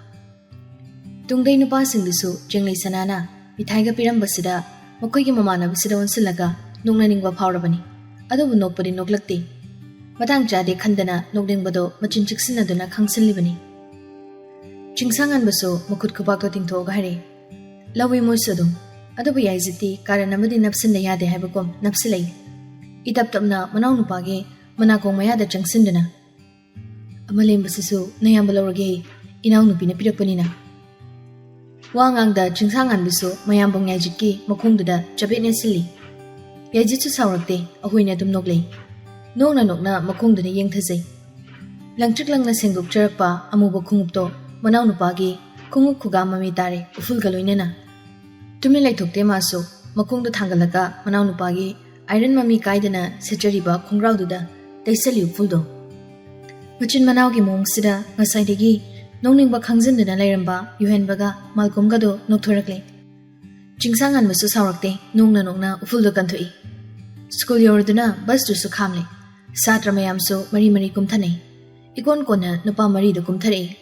ꯇꯨꯡꯗꯩ ꯅꯨꯄꯥꯁꯤꯡꯗꯨꯁꯨ ꯆꯦꯡꯂꯩ ꯁꯅꯥꯅ ꯃꯤꯊꯥꯏꯒ ꯄꯤꯔꯝꯕꯁꯤꯗ ꯃꯈꯣꯏꯒꯤ ꯃꯃꯥꯟꯅꯕꯁꯤꯗ ꯑꯣꯟꯁꯤꯜꯂꯒ ꯅꯣꯛꯅꯅꯤꯡꯕ ꯐꯥꯎꯔꯕꯅꯤ꯫ ꯑꯗꯨꯕꯨ ꯅꯣꯛꯄꯗꯤ ꯅꯣꯛꯂꯛꯇꯦ꯫ ꯃꯇꯥꯡ ꯆꯥꯗꯦ ꯈꯟꯗꯅ ꯅꯣꯛꯅꯤꯡꯕꯗꯣ ꯃꯆꯤꯟ ꯆꯤꯛꯁꯤꯟꯅꯗꯨꯅ ꯈꯥꯡꯁꯤꯜꯂꯤꯕꯅꯤ꯫ ꯆꯤꯡꯁꯥꯡꯉꯥꯟꯕꯁꯨ ꯃꯈꯨꯠ ꯈꯨꯕꯥꯛꯇꯣ ꯇꯤꯡꯊꯣꯛꯑꯒ ꯍꯥꯏꯔꯛꯏ, ꯂꯧꯏ ꯃꯣꯏꯁꯨ ꯑꯗꯨꯝ꯫ ꯑꯗꯨꯕꯨ ꯌꯥꯏꯖꯤꯠꯇꯤ ꯀꯥꯔꯟ ꯑꯃꯗꯤ ꯅꯞꯁꯤꯟꯗ ꯌꯥꯗꯦ ꯍꯥꯏꯕꯒꯨꯝ ꯅꯞꯁꯤꯜꯂꯛꯏ꯫ ꯏꯇꯞ ꯇꯞꯅ ꯃꯅꯥꯎꯅꯨꯄꯥꯒꯤ ꯃꯅꯥꯀꯣꯡ ꯃꯌꯥꯗ ꯆꯪꯁꯤꯟꯗꯨꯅ, "ꯑꯃ ꯂꯦꯝꯕꯁꯤꯁꯨ ꯅꯌꯥꯝꯕ ꯂꯧꯔꯒꯦ, ꯏꯅꯥꯎꯅꯨꯄꯤꯅ ꯄꯤꯔꯛꯄꯅꯤꯅ"꯫ ꯋꯥ ꯉꯥꯡꯗ ꯆꯤꯡꯁꯥꯡꯉꯥꯟꯕꯁꯨ ꯃꯌꯥꯝꯕ ꯌꯥꯏꯖꯤꯠꯀꯤ ꯃꯈꯣꯡꯗꯨꯗ ꯆꯕꯦꯠ ꯅꯦꯠꯁꯤꯜꯂꯤ꯫ ꯌꯥꯏꯖꯤꯠꯁꯨ ꯁꯥꯎꯔꯛꯇꯦ, ꯑꯍꯣꯏꯅ ꯑꯗꯨꯝ ꯅꯣꯛꯂꯛꯏ꯫ ꯅꯣꯛꯅ ꯅꯣꯛꯅ ꯃꯈꯣꯡꯗꯨꯅ ꯌꯦꯡꯊꯖꯩ꯫ ꯂꯪꯇ꯭ꯔꯤꯛ ꯂꯪꯅ ꯁꯦꯡꯗꯣꯛꯆꯔꯛꯄ ꯑꯃꯨꯕ ꯈꯣꯡꯎꯞꯇꯣ ꯃꯅꯥꯎꯅꯨꯄꯥꯒꯤ ꯈꯣꯡꯎꯞ ꯈꯨꯒꯥ ꯃꯃꯤ ꯇꯥꯔꯦ, ꯎꯐꯨꯜꯒ ꯂꯣꯏꯅꯅ꯫ ꯇꯨꯃꯤꯟ ꯂꯩꯊꯣꯛꯇꯦ ꯃꯥꯁꯨ, ꯃꯈꯣꯡꯗꯨ ꯊꯥꯡꯒꯠꯂꯒ ꯃꯅꯥꯎꯅꯨꯄꯥꯒꯤ ꯑꯥꯏꯔꯟ ꯃꯃꯤ ꯀꯥꯏꯗꯅ ꯁꯦꯠꯆꯔꯤꯕ ꯈꯣꯡꯒ꯭ꯔꯥꯎꯗꯨꯗ ꯇꯩꯁꯜꯂꯤ ꯎꯐꯨꯜꯗꯣ꯫ ꯃꯆꯤꯟ ꯃꯅꯥꯎꯒꯤ ꯃꯑꯣꯡꯁꯤꯗ ꯉꯁꯥꯏꯗꯒꯤ ꯅꯣꯛꯅꯤꯡꯕ ꯈꯪꯖꯤꯟꯗꯨꯅ ꯂꯩꯔꯝꯕ ꯌꯨꯍꯦꯟꯕꯒ ꯃꯥꯜꯀꯣꯝꯒꯗꯣ ꯅꯣꯛꯊꯣꯔꯛꯂꯦ꯫ ꯆꯤꯡꯁꯥꯡꯉꯥꯟꯕꯁꯨ ꯁꯥꯎꯔꯛꯇꯦ, ꯅꯣꯡꯅ ꯅꯣꯡꯅ ꯎꯐꯨꯜꯗꯣ ꯀꯟꯊꯣꯛꯏ꯫ ꯁ꯭ꯀꯨꯜ ꯌꯧꯔꯗꯨꯅ ꯕꯁꯇꯨꯁꯨ ꯈꯥꯝꯂꯦ꯫ ꯁꯥꯇ꯭ꯔ ꯃꯌꯥꯝꯁꯨ ꯃꯔꯤ ꯃꯔꯤ ꯀꯨꯝꯊꯅꯩ꯫ ꯏꯀꯣꯟ ꯀꯣꯟꯅ ꯅꯨꯄꯥ ꯃꯔꯤꯗꯨ ꯀꯨꯝꯊꯔꯛꯏ꯫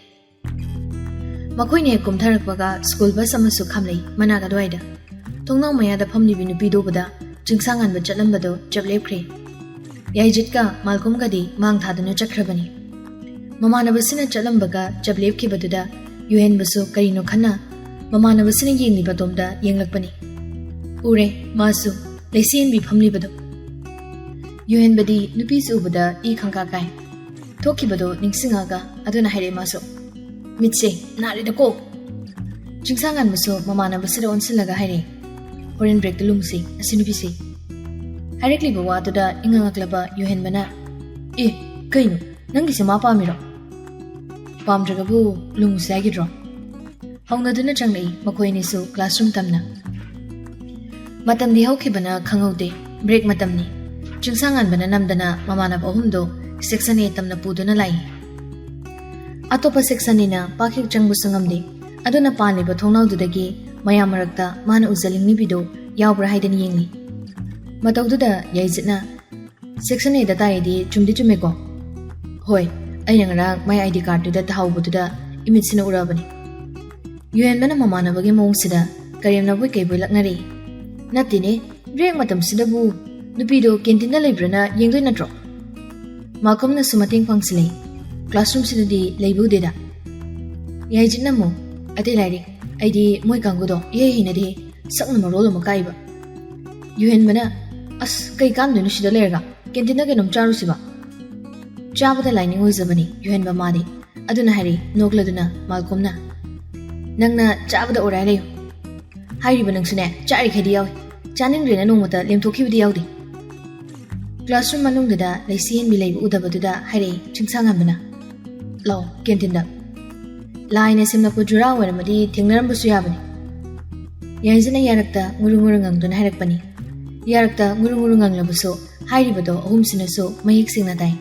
ꯃꯈꯣꯏꯅ ꯍꯦꯛ ꯀꯨꯝꯊꯔꯛꯄꯒ ꯁ꯭ꯀꯨꯜ ꯕꯁ ꯑꯃꯁꯨ ꯈꯥꯝꯂꯛꯏ ꯃꯅꯥꯛ ꯑꯗꯨꯋꯥꯏꯗ꯫ ꯊꯣꯡꯅꯥꯎ ꯃꯌꯥꯗ ꯐꯝꯂꯤꯕꯤ ꯅꯨꯄꯤꯗꯨ ꯎꯕꯗ ꯆꯤꯡꯁꯥꯡꯉꯥꯟꯕ ꯆꯠꯂꯝꯕꯗꯨ ꯆꯞ ꯂꯦꯞꯈ꯭ꯔꯦ꯫ ꯌꯥꯏꯖꯤꯠꯀ ꯃꯥꯜꯀꯣꯝꯒꯗꯤ ꯃꯥꯡ ꯊꯥꯗꯨꯅ ꯆꯠꯈ꯭ꯔꯕꯅꯤ꯫ ꯃꯃꯥꯟꯅꯕꯁꯤꯅ ꯆꯠꯂꯝꯕꯒ ꯆꯞ ꯂꯦꯞꯈꯤꯕꯗꯨꯗ ꯌꯨꯍꯦꯟꯕꯁꯨ ꯀꯔꯤꯅꯣ ꯈꯟꯅ ꯃꯃꯥꯟꯅꯕꯁꯤꯅ ꯌꯦꯡꯂꯤꯕ ꯑꯗꯣꯝꯗ ꯌꯦꯡꯂꯛꯄꯅꯤ꯫ ꯎꯔꯦ ꯃꯥꯁꯨ ꯂꯩꯆꯦꯟꯕꯤ ꯐꯝꯂꯤꯕꯗꯨ꯫ ꯌꯨꯍꯦꯟꯕꯗꯤ ꯅꯨꯄꯤꯁꯤ ꯎꯕꯗ ꯏ ꯈꯪꯀꯥ ꯀꯥꯏ꯫ ꯊꯣꯛꯈꯤꯕꯗꯨ ꯅꯤꯡꯁꯤꯡꯉꯒ ꯑꯗꯨꯅ ꯍꯥꯏꯔꯛꯑꯦ ꯃꯥꯁꯨ, "ꯃꯤꯠꯁꯦ ꯅꯥꯔꯦꯗꯀꯣ!" ꯆꯤꯡꯁꯥꯡꯉꯥꯟꯕꯁꯨ ꯃꯃꯥꯟꯅꯕꯁꯤꯗ ꯑꯣꯟꯁꯤꯜꯂꯒ ꯍꯥꯏꯔꯛꯏ, "ꯍꯣꯔꯦꯟ ꯕ꯭ꯔꯦꯛꯇ ꯂꯨꯝꯁꯤ, ꯑꯁꯤ ꯅꯨꯄꯤꯁꯤ"꯫ ꯍꯥꯏꯔꯛꯂꯤꯕ ꯋꯥꯗꯨꯗ ꯏꯉꯛ ꯉꯛꯂꯕ ꯌꯨꯍꯦꯟꯕꯅ, "ꯑꯦ, ꯀꯩꯅꯣ? ꯅꯪꯒꯤꯁꯦ ꯃꯥ ꯄꯥꯝꯃꯤꯔꯣ?" "ꯄꯥꯝꯗ꯭ꯔꯒꯕꯨ ꯂꯨꯝꯁꯤ ꯍꯥꯏꯒꯗ꯭ꯔꯣ?" ꯍꯧꯅꯗꯨꯅ ꯆꯪꯂꯛꯏ ꯃꯈꯣꯏ ꯑꯅꯤꯁꯨ ꯀ꯭ꯂꯥꯁꯔꯨꯝ ꯇꯝꯅ꯫ ꯃꯇꯝꯗꯤ ꯍꯧꯈꯤꯕꯅ ꯈꯪꯍꯧꯗꯦ꯫ ꯕ꯭ꯔꯦꯛ ꯃꯇꯝꯅꯤ꯫ ꯆꯤꯡꯁꯥꯡꯉꯥꯟꯕꯅ ꯅꯝꯗꯅ ꯃꯃꯥꯟꯅꯕ ꯑꯍꯨꯝꯗꯣ ꯁꯦꯛꯁꯟ ꯑꯦ ꯇꯝꯅ ꯄꯨꯗꯨꯅ ꯂꯥꯛꯏ꯫ ꯑꯇꯣꯞꯄ ꯁꯦꯛꯁꯟꯅꯤꯅ ꯄꯥꯛ ꯍꯦꯛ ꯆꯪꯕꯁꯨ ꯉꯝꯗꯦ꯫ ꯑꯗꯨꯅ ꯄꯥꯜꯂꯤꯕ ꯊꯣꯡꯅꯥꯎꯗꯨꯗꯒꯤ ꯃꯌꯥꯝ ꯃꯔꯛꯇ ꯃꯥꯅ ꯎꯖꯅꯤꯡꯂꯤꯕꯤꯗꯨ ꯌꯥꯎꯕ꯭ꯔꯥ ꯍꯥꯏꯗꯅ ꯌꯦꯡꯂꯤ꯫ ꯃꯇꯧꯗꯨꯗ ꯌꯥꯏꯖꯤꯠꯅ, "ꯁꯦꯛꯁꯟ ꯑꯦꯗ ꯇꯥꯏꯗꯤ ꯆꯨꯝꯗꯤ ꯆꯨꯝꯃꯦꯀꯣ?" "ꯍꯣꯏ, ꯑꯩꯅ ꯉꯔꯥꯡ ꯃꯥꯏ ꯑꯥꯏ ꯗꯤ ꯀꯥꯔꯗꯇꯨꯗ ꯇꯥꯍꯧꯕꯗꯨꯗ ꯏꯃꯤꯠꯁꯤꯅ ꯎꯔꯛꯑꯕꯅꯤ"꯫ ꯌꯨꯍꯦꯟꯕꯅ ꯃꯃꯥꯟꯅꯕꯒꯤ ꯃꯑꯣꯡꯁꯤꯗ ꯀꯔꯦꯝꯅꯕꯣꯏ ꯀꯩꯕꯣꯏ ꯂꯛꯅꯔꯤ꯫ "ꯅꯠꯇꯦꯅꯦ, ꯕ꯭ꯔꯦꯛ ꯃꯇꯝꯁꯤꯗꯕꯨ ꯅꯨꯄꯤꯗꯣ ꯀꯦꯟꯇꯤꯟꯗ ꯂꯩꯕ꯭ꯔꯥꯅ ꯌꯦꯡꯗꯣꯏ ꯅꯠꯇ꯭ꯔꯣ?" ꯃꯥꯜꯀꯣꯝꯅꯁꯨ ꯃꯇꯦꯡ ꯄꯥꯡꯁꯤꯜꯂꯤ꯫ "ꯀ꯭ꯂꯥꯁꯔꯨꯝꯁꯤꯗꯗꯤ ꯂꯩꯕ ꯎꯗꯦꯗ"꯫ ꯌꯥꯏꯖꯤꯠꯅ ꯑꯃꯨꯛ, "ꯑꯇꯩ ꯂꯥꯏꯔꯤ, ꯑꯩꯗꯤ ꯃꯣꯏ ꯀꯥꯡꯕꯨꯗꯣ ꯏꯍꯩ ꯍꯩꯅꯗꯦ, ꯁꯛꯅ ꯃꯔꯣꯜ ꯑꯃ ꯀꯥꯏꯕ꯫ ꯌꯨꯍꯦꯟꯕꯅ, "ꯑꯁ, ꯀꯩ ꯀꯥꯟꯗꯣꯏꯅꯣ ꯁꯤꯗ ꯂꯩꯔꯒ? ꯀꯦꯟꯇꯤꯟꯗ ꯀꯩꯅꯣꯝ ꯆꯥꯔꯨꯁꯤꯕ?" ꯆꯥꯕꯗ ꯂꯥꯏꯅꯤꯡ ꯑꯣꯏꯖꯕꯅꯤ ꯌꯨꯍꯦꯟꯕ ꯃꯥꯗꯤ꯫ ꯑꯗꯨꯅ ꯍꯥꯏꯔꯤ ꯅꯣꯛꯂꯗꯨꯅ ꯃꯥꯜꯀꯣꯝꯅ, "ꯅꯪꯅ ꯆꯥꯕꯗ ꯑꯣꯔꯥꯏ ꯂꯩꯌꯨ꯫ ꯍꯥꯏꯔꯤꯕ ꯅꯪꯁꯨꯅꯦ, ꯆꯥꯔꯤꯈꯩꯗꯤ ꯌꯥꯎꯏ꯫ ꯆꯥꯅꯤꯡꯗ꯭ꯔꯦꯅ ꯅꯣꯡꯃꯇ ꯂꯦꯝꯊꯣꯛꯈꯤꯕꯗꯤ ꯌꯥꯎꯗꯦ꯫" ꯀ꯭ꯂꯥꯁꯔꯨꯝ ꯃꯅꯨꯡꯗꯨꯗ ꯂꯩꯁꯤ ꯍꯦꯟꯕꯤ ꯂꯩꯕ ꯎꯗꯕꯗꯨꯗ ꯍꯥꯏꯔꯛꯏ ꯆꯤꯡꯁꯥꯡꯉꯥꯟꯕꯅ, "ꯂꯥꯛꯑꯣ, ꯀꯦꯟꯇꯤꯟꯗ꯫ ꯂꯥꯏꯅ ꯁꯦꯝꯂꯛꯄ ꯖꯨꯔꯥ ꯑꯣꯏꯔꯝꯃꯗꯤ ꯊꯦꯡꯅꯔꯝꯕꯁꯨ ꯌꯥꯕꯅꯤ꯫" ꯌꯥꯏꯖꯅ ꯌꯥꯔꯛꯇ ꯉꯨꯔꯨ ꯉꯨꯔꯨ ꯉꯪꯗꯨꯅ ꯍꯥꯏꯔꯛꯄꯅꯤ꯫ ꯌꯥꯔꯛꯇ ꯉꯨꯔꯨ ꯉꯨꯔꯨ ꯉꯪꯂꯕꯁꯨ ꯍꯥꯏꯔꯤꯕꯗꯣ ꯑꯍꯨꯝꯁꯤꯅꯁꯨ ꯃꯌꯦꯛ ꯁꯦꯡꯅ ꯇꯥꯏ꯫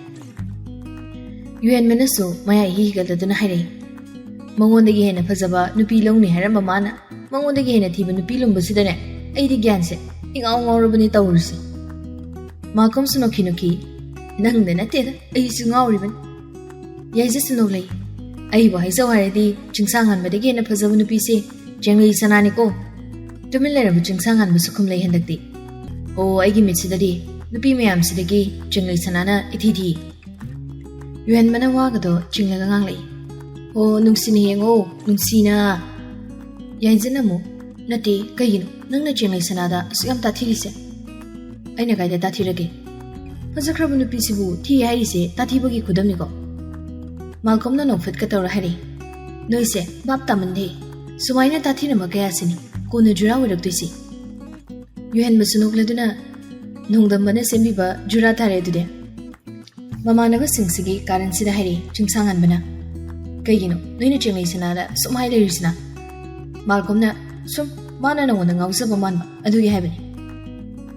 ꯌꯨꯍꯦꯟꯕꯅꯁꯨ ꯃꯌꯥ ꯏꯍꯤ ꯍꯤꯒꯠꯂꯗꯨꯅ ꯍꯥꯏꯔꯛꯏ, "ꯃꯉꯣꯟꯗꯒꯤ ꯍꯦꯟꯅ ꯐꯖꯕ ꯅꯨꯄꯤ ꯂꯧꯅꯤ ꯍꯥꯏꯔꯝꯕ ꯃꯥꯅ ꯃꯉꯣꯟꯗꯒꯤ ꯍꯦꯟꯅ ꯊꯤꯕ ꯅꯨꯄꯤ ꯂꯨꯝꯕꯁꯤꯗꯅꯦ, ꯑꯩꯗꯤ ꯒ꯭ꯌꯥꯟꯁꯦ ꯏꯉꯥꯎ ꯉꯥꯎꯔꯕꯅꯤ ꯇꯧꯔꯤꯁꯦ꯫" ꯃꯥꯜꯀꯣꯝꯁꯨ ꯅꯣꯛꯈꯤ ꯅꯣꯛꯈꯤ, "ꯅꯪꯗ ꯅꯠꯇꯦꯗ, ꯑꯩꯁꯨ ꯉꯥꯎꯔꯤꯕꯅꯤ꯫" ꯌꯥꯏꯖꯁꯨ ꯅꯣꯛꯂꯛꯏ, "ꯑꯩꯕꯨ ꯍꯥꯏꯖꯧ ꯍꯥꯏꯔꯗꯤ ꯆꯤꯡꯁꯥꯡꯉꯥꯟꯕꯗꯒꯤ ꯍꯦꯟꯅ ꯐꯖꯕ ꯅꯨꯄꯤꯁꯦ ꯆꯦꯡꯂꯩ ꯁꯅꯥꯅꯤꯀꯣ꯫" ꯇꯨꯃꯤꯟ ꯂꯩꯔꯕ ꯆꯤꯡꯁꯥꯡꯉꯥꯟꯕꯁꯨ ꯈꯨꯝꯂꯛꯏ ꯍꯟꯗꯛꯇꯤ, "ꯑꯣ, ꯑꯩꯒꯤ ꯃꯤꯠꯁꯤꯗꯗꯤ ꯅꯨꯄꯤ ꯃꯌꯥꯝꯁꯤꯗꯒꯤ ꯆꯦꯡꯂꯩ ꯁꯅꯥꯅ ꯏꯊꯤ ꯊꯤ꯫" ꯌꯨꯍꯦꯟꯕꯅ ꯋꯥꯒꯗꯣ ꯆꯤꯡꯂꯒ ꯉꯥꯡꯂꯛꯏ, "ꯑꯣ, ꯅꯨꯡꯁꯤꯅ ꯌꯦꯡꯉꯣ, ꯅꯨꯡꯁꯤꯅ꯫" ꯌꯥꯏꯖꯅ ꯑꯃꯨꯛ, "ꯅꯠꯇꯦ, ꯀꯩꯒꯤꯅꯣ ꯅꯪꯅ ꯆꯦꯡꯂꯩ ꯁꯅꯥꯗ ꯑꯁꯨꯛ ꯌꯥꯝ ꯇꯥꯊꯤꯔꯤꯁꯦ?" "ꯑꯩꯅ ꯀꯥꯏꯗ ꯇꯥꯊꯤꯔꯒꯦ? ꯐꯖꯈ꯭ꯔꯕ ꯅꯨꯄꯤꯁꯤꯕꯨ ꯊꯤ ꯍꯥꯏꯔꯤꯁꯦ ꯇꯥꯊꯤꯕꯒꯤ ꯈꯨꯗꯝꯅꯤꯀꯣ?" ꯃꯥꯜꯀꯣꯝꯅ ꯅꯣꯛꯐꯦꯠꯀ ꯇꯧꯔ ꯍꯥꯏꯔꯛꯏ, "ꯅꯣꯏꯁꯦ ꯚꯥꯞ ꯇꯥꯃꯟꯗꯦ꯫ ꯁꯨꯃꯥꯏꯅ ꯇꯥꯊꯤꯔꯝꯕ ꯀꯌꯥꯁꯤꯅꯤ ꯀꯣꯟꯅ ꯖꯨꯔꯥ ꯑꯣꯏꯔꯛꯇꯣꯏꯁꯤ꯫" ꯌꯨꯍꯦꯟꯕꯁꯨ ꯅꯣꯛꯂꯗꯨꯅ, "ꯅꯣꯡꯗꯝꯕꯅ ꯁꯦꯝꯕꯤꯕ ꯖꯨꯔꯥ ꯇꯥꯔꯦ ꯑꯗꯨꯗꯤ꯫" ꯃꯃꯥꯟꯅꯕꯁꯤꯡꯁꯤꯒꯤ ꯀꯥꯔꯟꯁꯤꯗ ꯍꯥꯏꯔꯛꯏ ꯆꯤꯡꯁꯥꯡꯉꯥꯟꯕꯅ, "ꯀꯩꯒꯤꯅꯣ ꯅꯣꯏꯅ ꯆꯦꯡꯂꯩ ꯁꯅꯥꯗ ꯁꯨꯝ ꯍꯥꯏ ꯂꯩꯔꯤꯁꯤꯅ?" ꯃꯥꯜꯀꯣꯝꯅ, "ꯁꯨꯝ ꯃꯥꯅ ꯅꯉꯣꯟꯗ ꯉꯥꯎꯖꯕ ꯃꯥꯟꯕ ꯑꯗꯨꯒꯤ ꯍꯥꯏꯕꯅꯤ꯫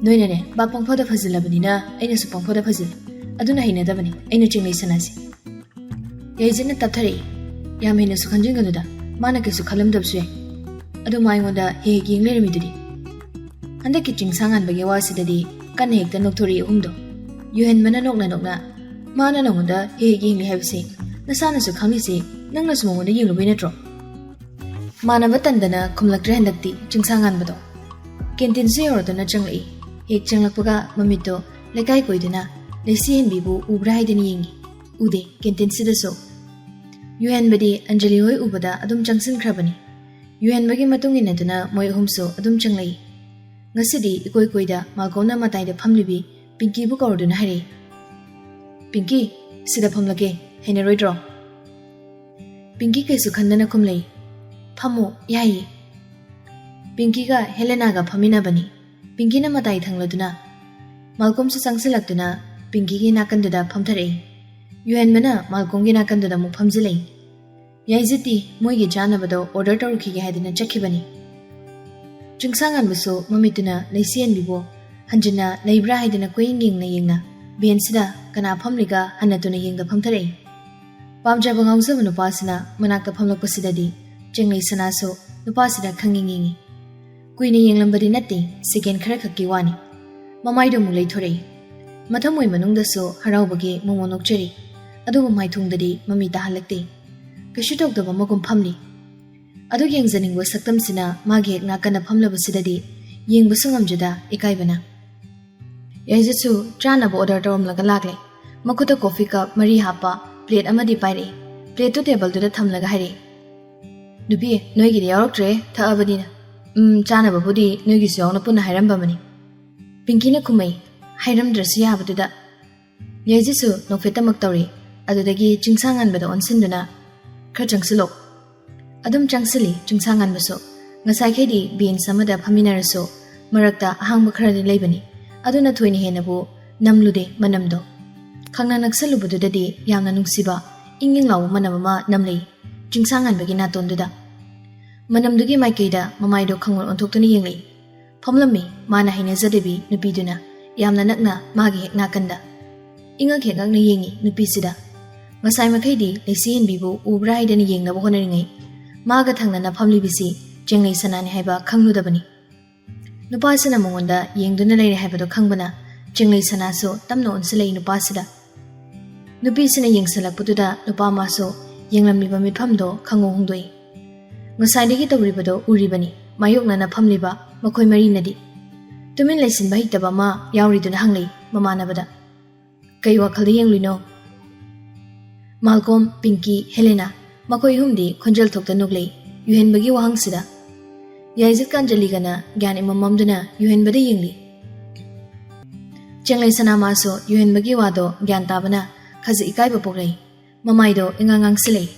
ꯅꯣꯏꯅꯅꯦ ꯚꯥꯞ ꯄꯪꯐꯗ ꯐꯖꯤꯜꯂꯕꯅꯤꯅ ꯑꯩꯅꯁꯨ ꯄꯪꯐꯗ ꯐꯖꯤꯜꯂꯤ꯫ ꯑꯗꯨꯅ ꯍꯩꯅꯗꯕꯅꯤ ꯑꯩꯅ ꯆꯦꯡꯂꯩ ꯁꯅꯥꯁꯦ꯫" ꯌꯥꯏꯖꯠꯅ ꯇꯞꯊꯔꯛꯏ, "ꯌꯥꯝ ꯍꯦꯟꯅꯁꯨ ꯈꯟꯖꯤꯟꯒꯅꯨꯗ, ꯃꯥꯅ ꯀꯩꯁꯨ ꯈꯜꯂꯝꯗꯕꯁꯨ ꯌꯥꯏ꯫ ꯑꯗꯨ ꯃꯥ ꯑꯩꯉꯣꯟꯗ ꯍꯦꯛ ꯍꯦꯛ ꯌꯦꯡ ꯂꯩꯔꯝꯃꯤꯗꯨꯗꯤ?" ꯍꯟꯗꯛꯀꯤ ꯆꯤꯡꯁꯥꯡꯉꯥꯟꯕꯒꯤ ꯋꯥꯁꯤꯗꯗꯤ ꯀꯟꯅ ꯍꯦꯛꯇ ꯅꯣꯛꯊꯣꯔꯛꯏ ꯑꯍꯨꯝꯗꯣ꯫ ꯌꯨꯍꯦꯟꯕꯅ ꯅꯣꯛꯅ ꯅꯣꯛꯅ, "ꯃꯥꯅ ꯅꯉꯣꯟꯗ ꯍꯦꯛ ꯍꯦꯛ ꯌꯦꯡꯂꯤ ꯍꯥꯏꯕꯁꯦ ꯅꯁꯥꯅꯁꯨ ꯈꯪꯂꯤꯁꯦ, ꯅꯪꯅꯁꯨ ꯃꯉꯣꯟꯗ ꯌꯦꯡꯂꯨꯕꯩ ꯅꯠꯇ꯭ꯔꯣ?" ꯃꯥꯟꯅꯕ ꯇꯟꯗꯅ ꯈꯨꯝꯂꯛꯇ꯭ꯔꯦ ꯍꯟꯗꯛꯇꯤ ꯆꯤꯡꯁꯥꯡꯉꯥꯟꯕꯗꯣ꯫ ꯀꯦꯟꯇꯤꯟꯁꯨ ꯌꯧꯔꯗꯨꯅ ꯆꯪꯂꯛꯏ꯫ ꯍꯦꯛ ꯆꯪꯂꯛꯄꯒ ꯃꯃꯤꯠꯇꯣ ꯂꯩꯀꯥꯏ ꯀꯣꯏꯗꯨꯅ ꯂꯩꯁꯤ ꯍꯦꯟꯕꯤꯕꯨ ꯎꯕ꯭ꯔꯥ ꯍꯥꯏꯗꯨꯅ ꯌꯦꯡꯉꯤ꯫ ꯎꯗꯦ ꯀꯦꯟꯇꯤꯟꯁꯤꯗꯁꯨ꯫ ꯌꯨꯍꯦꯟꯕꯗꯤ ꯑꯟꯖꯂꯤ ꯍꯣꯏ ꯎꯕꯗ ꯑꯗꯨꯝ ꯆꯪꯁꯤꯟꯈ꯭ꯔꯕꯅꯤ꯫ ꯌꯨꯍꯦꯟꯕꯒꯤ ꯃꯇꯨꯡ ꯏꯟꯅꯗꯨꯅ ꯃꯣꯏ ꯑꯍꯨꯝꯁꯨ ꯑꯗꯨꯝ ꯆꯪꯂꯛꯏ꯫ ꯉꯁꯤꯗꯤ ꯏꯀꯣꯏ ꯀꯣꯏꯗ ꯃꯥꯜꯀꯣꯝꯅ ꯃꯇꯥꯏꯗ ꯐꯝꯂꯤꯕꯤ ꯄꯤꯡꯀꯤꯕꯨ ꯀꯧꯔꯗꯨꯅ ꯍꯥꯏꯔꯛꯏ, "ꯄꯤꯡꯀꯤ, ꯁꯤꯗ ꯐꯝꯂꯒꯦ, ꯍꯩꯅꯔꯣꯏꯗ꯭ꯔꯣ?" ꯄꯤꯡꯀꯤ ꯀꯩꯁꯨ ꯈꯟꯗꯅ ꯈꯨꯝꯂꯛꯏ, "ꯐꯝꯃꯨ, ꯌꯥꯏꯌꯦ꯫" ꯄꯤꯡꯀꯤꯒ ꯍꯦꯂꯦꯅꯥꯒ ꯐꯝꯃꯤꯟꯅꯕꯅꯤ꯫ ꯄꯤꯡꯀꯤꯅ ꯃꯇꯥꯏ ꯊꯪꯂꯗꯨꯅ ꯃꯥꯜꯀꯣꯝꯁꯨ ꯆꯪꯁꯤꯜꯂꯛꯇꯨꯅ ꯄꯤꯡꯀꯤꯒꯤ ꯅꯥꯀꯟꯗꯨꯗ ꯐꯝꯊꯔꯛꯏ꯫ ꯌꯨꯍꯦꯟꯕꯅ ꯃꯥꯜꯀꯣꯝꯒꯤ ꯅꯥꯀꯟꯗꯨꯗ ꯑꯃꯨꯛ ꯐꯝꯖꯤꯜꯂꯛꯏ꯫ ꯌꯥꯏꯖꯤꯠꯇꯤ ꯃꯣꯏꯒꯤ ꯆꯥꯅꯕꯗꯣ ꯑꯣꯔꯗꯔ ꯇꯧꯔꯨꯈꯤꯒꯦ ꯍꯥꯏꯗꯨꯅ ꯆꯠꯈꯤꯕꯅꯤ꯫ ꯆꯤꯡꯁꯥꯡꯉꯥꯟꯕꯁꯨ ꯃꯃꯤꯠꯇꯨꯅ ꯂꯩꯆꯦꯟꯕꯤꯕꯨ ꯍꯟꯖꯤꯟꯅ ꯂꯩꯕ꯭ꯔꯥ ꯍꯥꯏꯗꯨꯅ ꯀꯣꯏꯌꯦꯡ ꯌꯦꯡꯅ ꯌꯦꯡꯅ ꯕꯦꯟꯁꯤꯗ ꯀꯅꯥ ꯐꯝꯂꯤꯒ ꯍꯟꯅ ꯇꯨꯅ ꯌꯦꯡꯗ ꯐꯝꯊꯔꯛꯏ꯫ ꯄꯥꯝꯖꯕ ꯉꯥꯎꯖꯕ ꯅꯨꯄꯥꯁꯤꯅ ꯃꯅꯥꯛꯇ ꯐꯝꯂꯛꯄꯁꯤꯗꯗꯤ ꯆꯦꯡꯂꯩ ꯁꯅꯥꯁꯨ ꯅꯨꯄꯥꯁꯤꯗ ꯈꯪꯌꯦꯡ ꯌꯦꯡꯉꯤ꯫ ꯀꯨꯏꯅ ꯌꯦꯡꯂꯝꯕꯗꯤ ꯅꯠꯇꯦ, ꯁꯦꯀꯦꯟ ꯈꯔ ꯈꯛꯀꯤ ꯋꯥꯅꯤ꯫ ꯃꯃꯥꯏꯗꯨ ꯑꯃꯨꯛ ꯂꯩꯊꯣꯔꯛꯏ꯫ ꯃꯊꯃꯣꯏ ꯃꯅꯨꯡꯗꯁꯨ ꯍꯔꯥꯎꯕꯒꯤ ꯃꯣꯃꯣꯟ ꯅꯣꯛꯆꯔꯤ, ꯑꯗꯨꯕꯨ ꯃꯥꯏꯊꯣꯡꯗꯗꯤ ꯃꯃꯤ ꯇꯥꯍꯜꯂꯛꯇꯦ꯫ ꯀꯩꯁꯨ ꯇꯧꯗꯕ ꯃꯒꯨꯝ ꯐꯝꯂꯤ꯫ ꯑꯗꯨ ꯌꯦꯡꯖꯅꯤꯡꯕ ꯁꯛꯇꯝꯁꯤꯅ ꯃꯥꯒꯤ ꯍꯦꯛ ꯅꯥꯀꯟꯅ ꯐꯝꯂꯕꯁꯤꯗꯗꯤ ꯌꯦꯡꯕꯁꯨ ꯉꯝꯖꯗ ꯏꯀꯥꯏꯕꯅ꯫ ꯌꯥꯏꯖꯠꯁꯨ ꯆꯥꯅꯕ ꯑꯣꯔꯗꯔ ꯇꯧꯔꯝꯂꯒ ꯂꯥꯛꯂꯦ꯫ ꯃꯈꯨꯠꯇ ꯀꯣꯐꯤ ꯀꯞ ꯃꯔꯤ ꯍꯥꯞꯄ ꯄ꯭ꯂꯦꯠ ꯑꯃꯗꯤ ꯄꯥꯏꯔꯛꯏ꯫ ꯄ꯭ꯂꯦꯠꯇꯨ ꯇꯦꯕꯜꯗꯨꯗ ꯊꯝꯂꯒ ꯍꯥꯏꯔꯛꯏ, "ꯅꯨꯄꯤ, ꯅꯣꯏꯒꯤꯗꯤ ꯌꯥꯎꯔꯛꯇ꯭ꯔꯦ, ꯊꯛꯑꯕꯅꯤꯅ꯫ ꯎꯝ, ꯆꯥꯅꯕꯕꯨꯗꯤ ꯅꯣꯏꯒꯤꯁꯨ ꯌꯥꯎꯅ ꯄꯨꯟꯅ ꯍꯥꯏꯔꯝꯕꯃꯅꯤ꯫" ꯄꯤꯡꯀꯤꯅ ꯈꯨꯝꯃꯩ, ꯍꯥꯏꯔꯝꯗ꯭ꯔꯁꯨ ꯌꯥꯕꯗꯨꯗ꯫ ꯌꯥꯏꯖꯠꯁꯨ ꯅꯣꯛꯐꯦꯠꯇꯃꯛ ꯇꯧꯔꯤ꯫ ꯑꯗꯨꯗꯒꯤ ꯆꯤꯡꯁꯥꯡꯉꯥꯟꯕꯗ ꯑꯣꯟꯁꯤꯟꯗꯨꯅ, "ꯈꯔ ꯆꯪꯁꯤꯜꯂꯣ꯫" ꯑꯗꯨꯝ ꯆꯪꯁꯤꯜꯂꯤ ꯆꯤꯡꯁꯥꯡꯉꯥꯟꯕꯁꯨ꯫ ꯉꯁꯥꯏꯈꯩꯗꯤ ꯕꯦꯟꯁ ꯑꯃꯗ ꯐꯝꯃꯤꯟꯅꯔꯁꯨ ꯃꯔꯛꯇ ꯑꯍꯥꯡꯕ ꯈꯔꯗꯤ ꯂꯩꯕꯅꯤ꯫ ꯑꯗꯨꯅ ꯊꯣꯏꯅ ꯍꯦꯟꯅꯕꯨ ꯅꯝꯂꯨꯗꯦ ꯃꯅꯝꯗꯣ꯫ ꯈꯪꯅ ꯅꯛꯁꯜꯂꯨꯕꯗꯨꯗꯗꯤ ꯌꯥꯝꯅ ꯅꯨꯡꯁꯤꯕ, ꯏꯪ ꯏꯪ ꯂꯥꯎꯕ ꯃꯅꯝ ꯑꯃ ꯅꯝꯂꯛꯏ ꯆꯤꯡꯁꯥꯡꯉꯥꯟꯕꯒꯤ ꯅꯥꯇꯣꯟꯗꯨꯗ꯫ ꯃꯅꯝꯗꯨꯒꯤ ꯃꯥꯏꯀꯩꯗ ꯃꯃꯥꯏꯗꯣ ꯈꯪꯑꯣꯟ ꯑꯣꯟꯊꯣꯛꯇꯨꯅ ꯌꯦꯡꯂꯛꯏ꯫ ꯐꯝꯂꯝꯃꯤ ꯃꯥꯅ ꯍꯩꯅꯖꯗꯕꯤ ꯅꯨꯄꯤꯗꯨꯅ ꯌꯥꯝꯅ ꯅꯛꯅ ꯃꯥꯒꯤ ꯍꯦꯛ ꯅꯥꯀꯟꯗ꯫ ꯏꯉꯛ ꯍꯦꯛꯉꯛꯅ ꯌꯦꯡꯉꯤ ꯅꯨꯄꯤꯁꯤꯗ꯫ ꯉꯁꯥꯏ ꯃꯈꯩꯗꯤ ꯂꯩꯆꯤꯍꯟꯕꯤꯕꯨ ꯎꯕ꯭ꯔꯥ ꯍꯥꯏꯗꯅ ꯌꯦꯡꯅꯕ ꯍꯣꯠꯅꯔꯤꯉꯩ, ꯃꯥꯒ ꯊꯪꯅꯅ ꯐꯝꯂꯤꯕꯁꯤ ꯆꯦꯡꯂꯩ ꯁꯅꯥꯅꯤ ꯍꯥꯏꯕ ꯈꯪꯂꯨꯗꯕꯅꯤ꯫ ꯅꯨꯄꯥꯁꯤꯅ ꯃꯉꯣꯟꯗ ꯌꯦꯡꯗꯨꯅ ꯂꯩꯔꯦ ꯍꯥꯏꯕꯗꯣ ꯈꯪꯕꯅ ꯆꯦꯡꯂꯩ ꯁꯅꯥꯁꯨ ꯇꯞꯅ ꯑꯣꯟꯁꯤꯜꯂꯛꯏ ꯅꯨꯄꯥꯁꯤꯗ꯫ ꯅꯨꯄꯤꯁꯤꯅ ꯌꯦꯡꯁꯤꯜꯂꯛꯄꯗꯨꯗ ꯅꯨꯄꯥ ꯃꯥꯁꯨ ꯌꯦꯡꯂꯝꯂꯤꯕ ꯃꯤꯠꯐꯝꯗꯣ ꯈꯪꯉꯨ ꯍꯣꯡꯗꯣꯛꯏ꯫ ꯉꯁꯥꯏꯗꯒꯤ ꯇꯧꯔꯤꯕꯗꯣ ꯎꯔꯤꯕꯅꯤ ꯃꯥꯌꯣꯛꯅꯅ ꯐꯝꯂꯤꯕ ꯃꯈꯣꯏ ꯃꯔꯤꯅꯗꯤ꯫ ꯇꯨꯃꯤꯟ ꯂꯩꯁꯤꯟꯕ ꯍꯩꯇꯕ ꯑꯃ ꯌꯥꯎꯔꯤꯗꯨꯅ ꯍꯪꯂꯛꯏ ꯃꯃꯥꯟꯅꯕꯗ, "ꯀꯩ ꯋꯥꯈꯜꯗ ꯌꯦꯡꯂꯨꯏꯅꯣ?" ꯃꯥꯜꯀꯣꯝ, ꯄꯤꯡꯀꯤ, ꯍꯦꯂꯦꯅꯥ ꯃꯈꯣꯏ ꯑꯍꯨꯝꯗꯤ ꯈꯣꯟꯖꯦꯜ ꯊꯣꯛꯇ ꯅꯣꯛꯂꯛꯏ꯫ ꯌꯨꯍꯦꯟꯕꯒꯤ ꯋꯥꯍꯪꯁꯤꯗ ꯌꯥꯏꯖꯠꯀ ꯑꯟꯖꯂꯤꯒꯅ ꯒ꯭ꯌꯥꯟ ꯏꯃꯝ ꯃꯝꯗꯨꯅ ꯌꯨꯍꯦꯟꯕꯗ ꯌꯦꯡꯂꯤ꯫ ꯆꯦꯡꯂꯩ ꯁꯅꯥ ꯃꯥꯁꯨ ꯌꯨꯍꯦꯟꯕꯒꯤ ꯋꯥꯗꯣ ꯒ꯭ꯌꯥꯟ ꯇꯥꯕꯅ ꯈꯖꯤꯛ ꯏꯀꯥꯏꯕ ꯄꯣꯛꯂꯛꯏ꯫ ꯃꯃꯥꯏꯗꯣ ꯏꯉꯥꯡ ꯉꯥꯡꯁꯤꯜꯂꯛꯏ꯫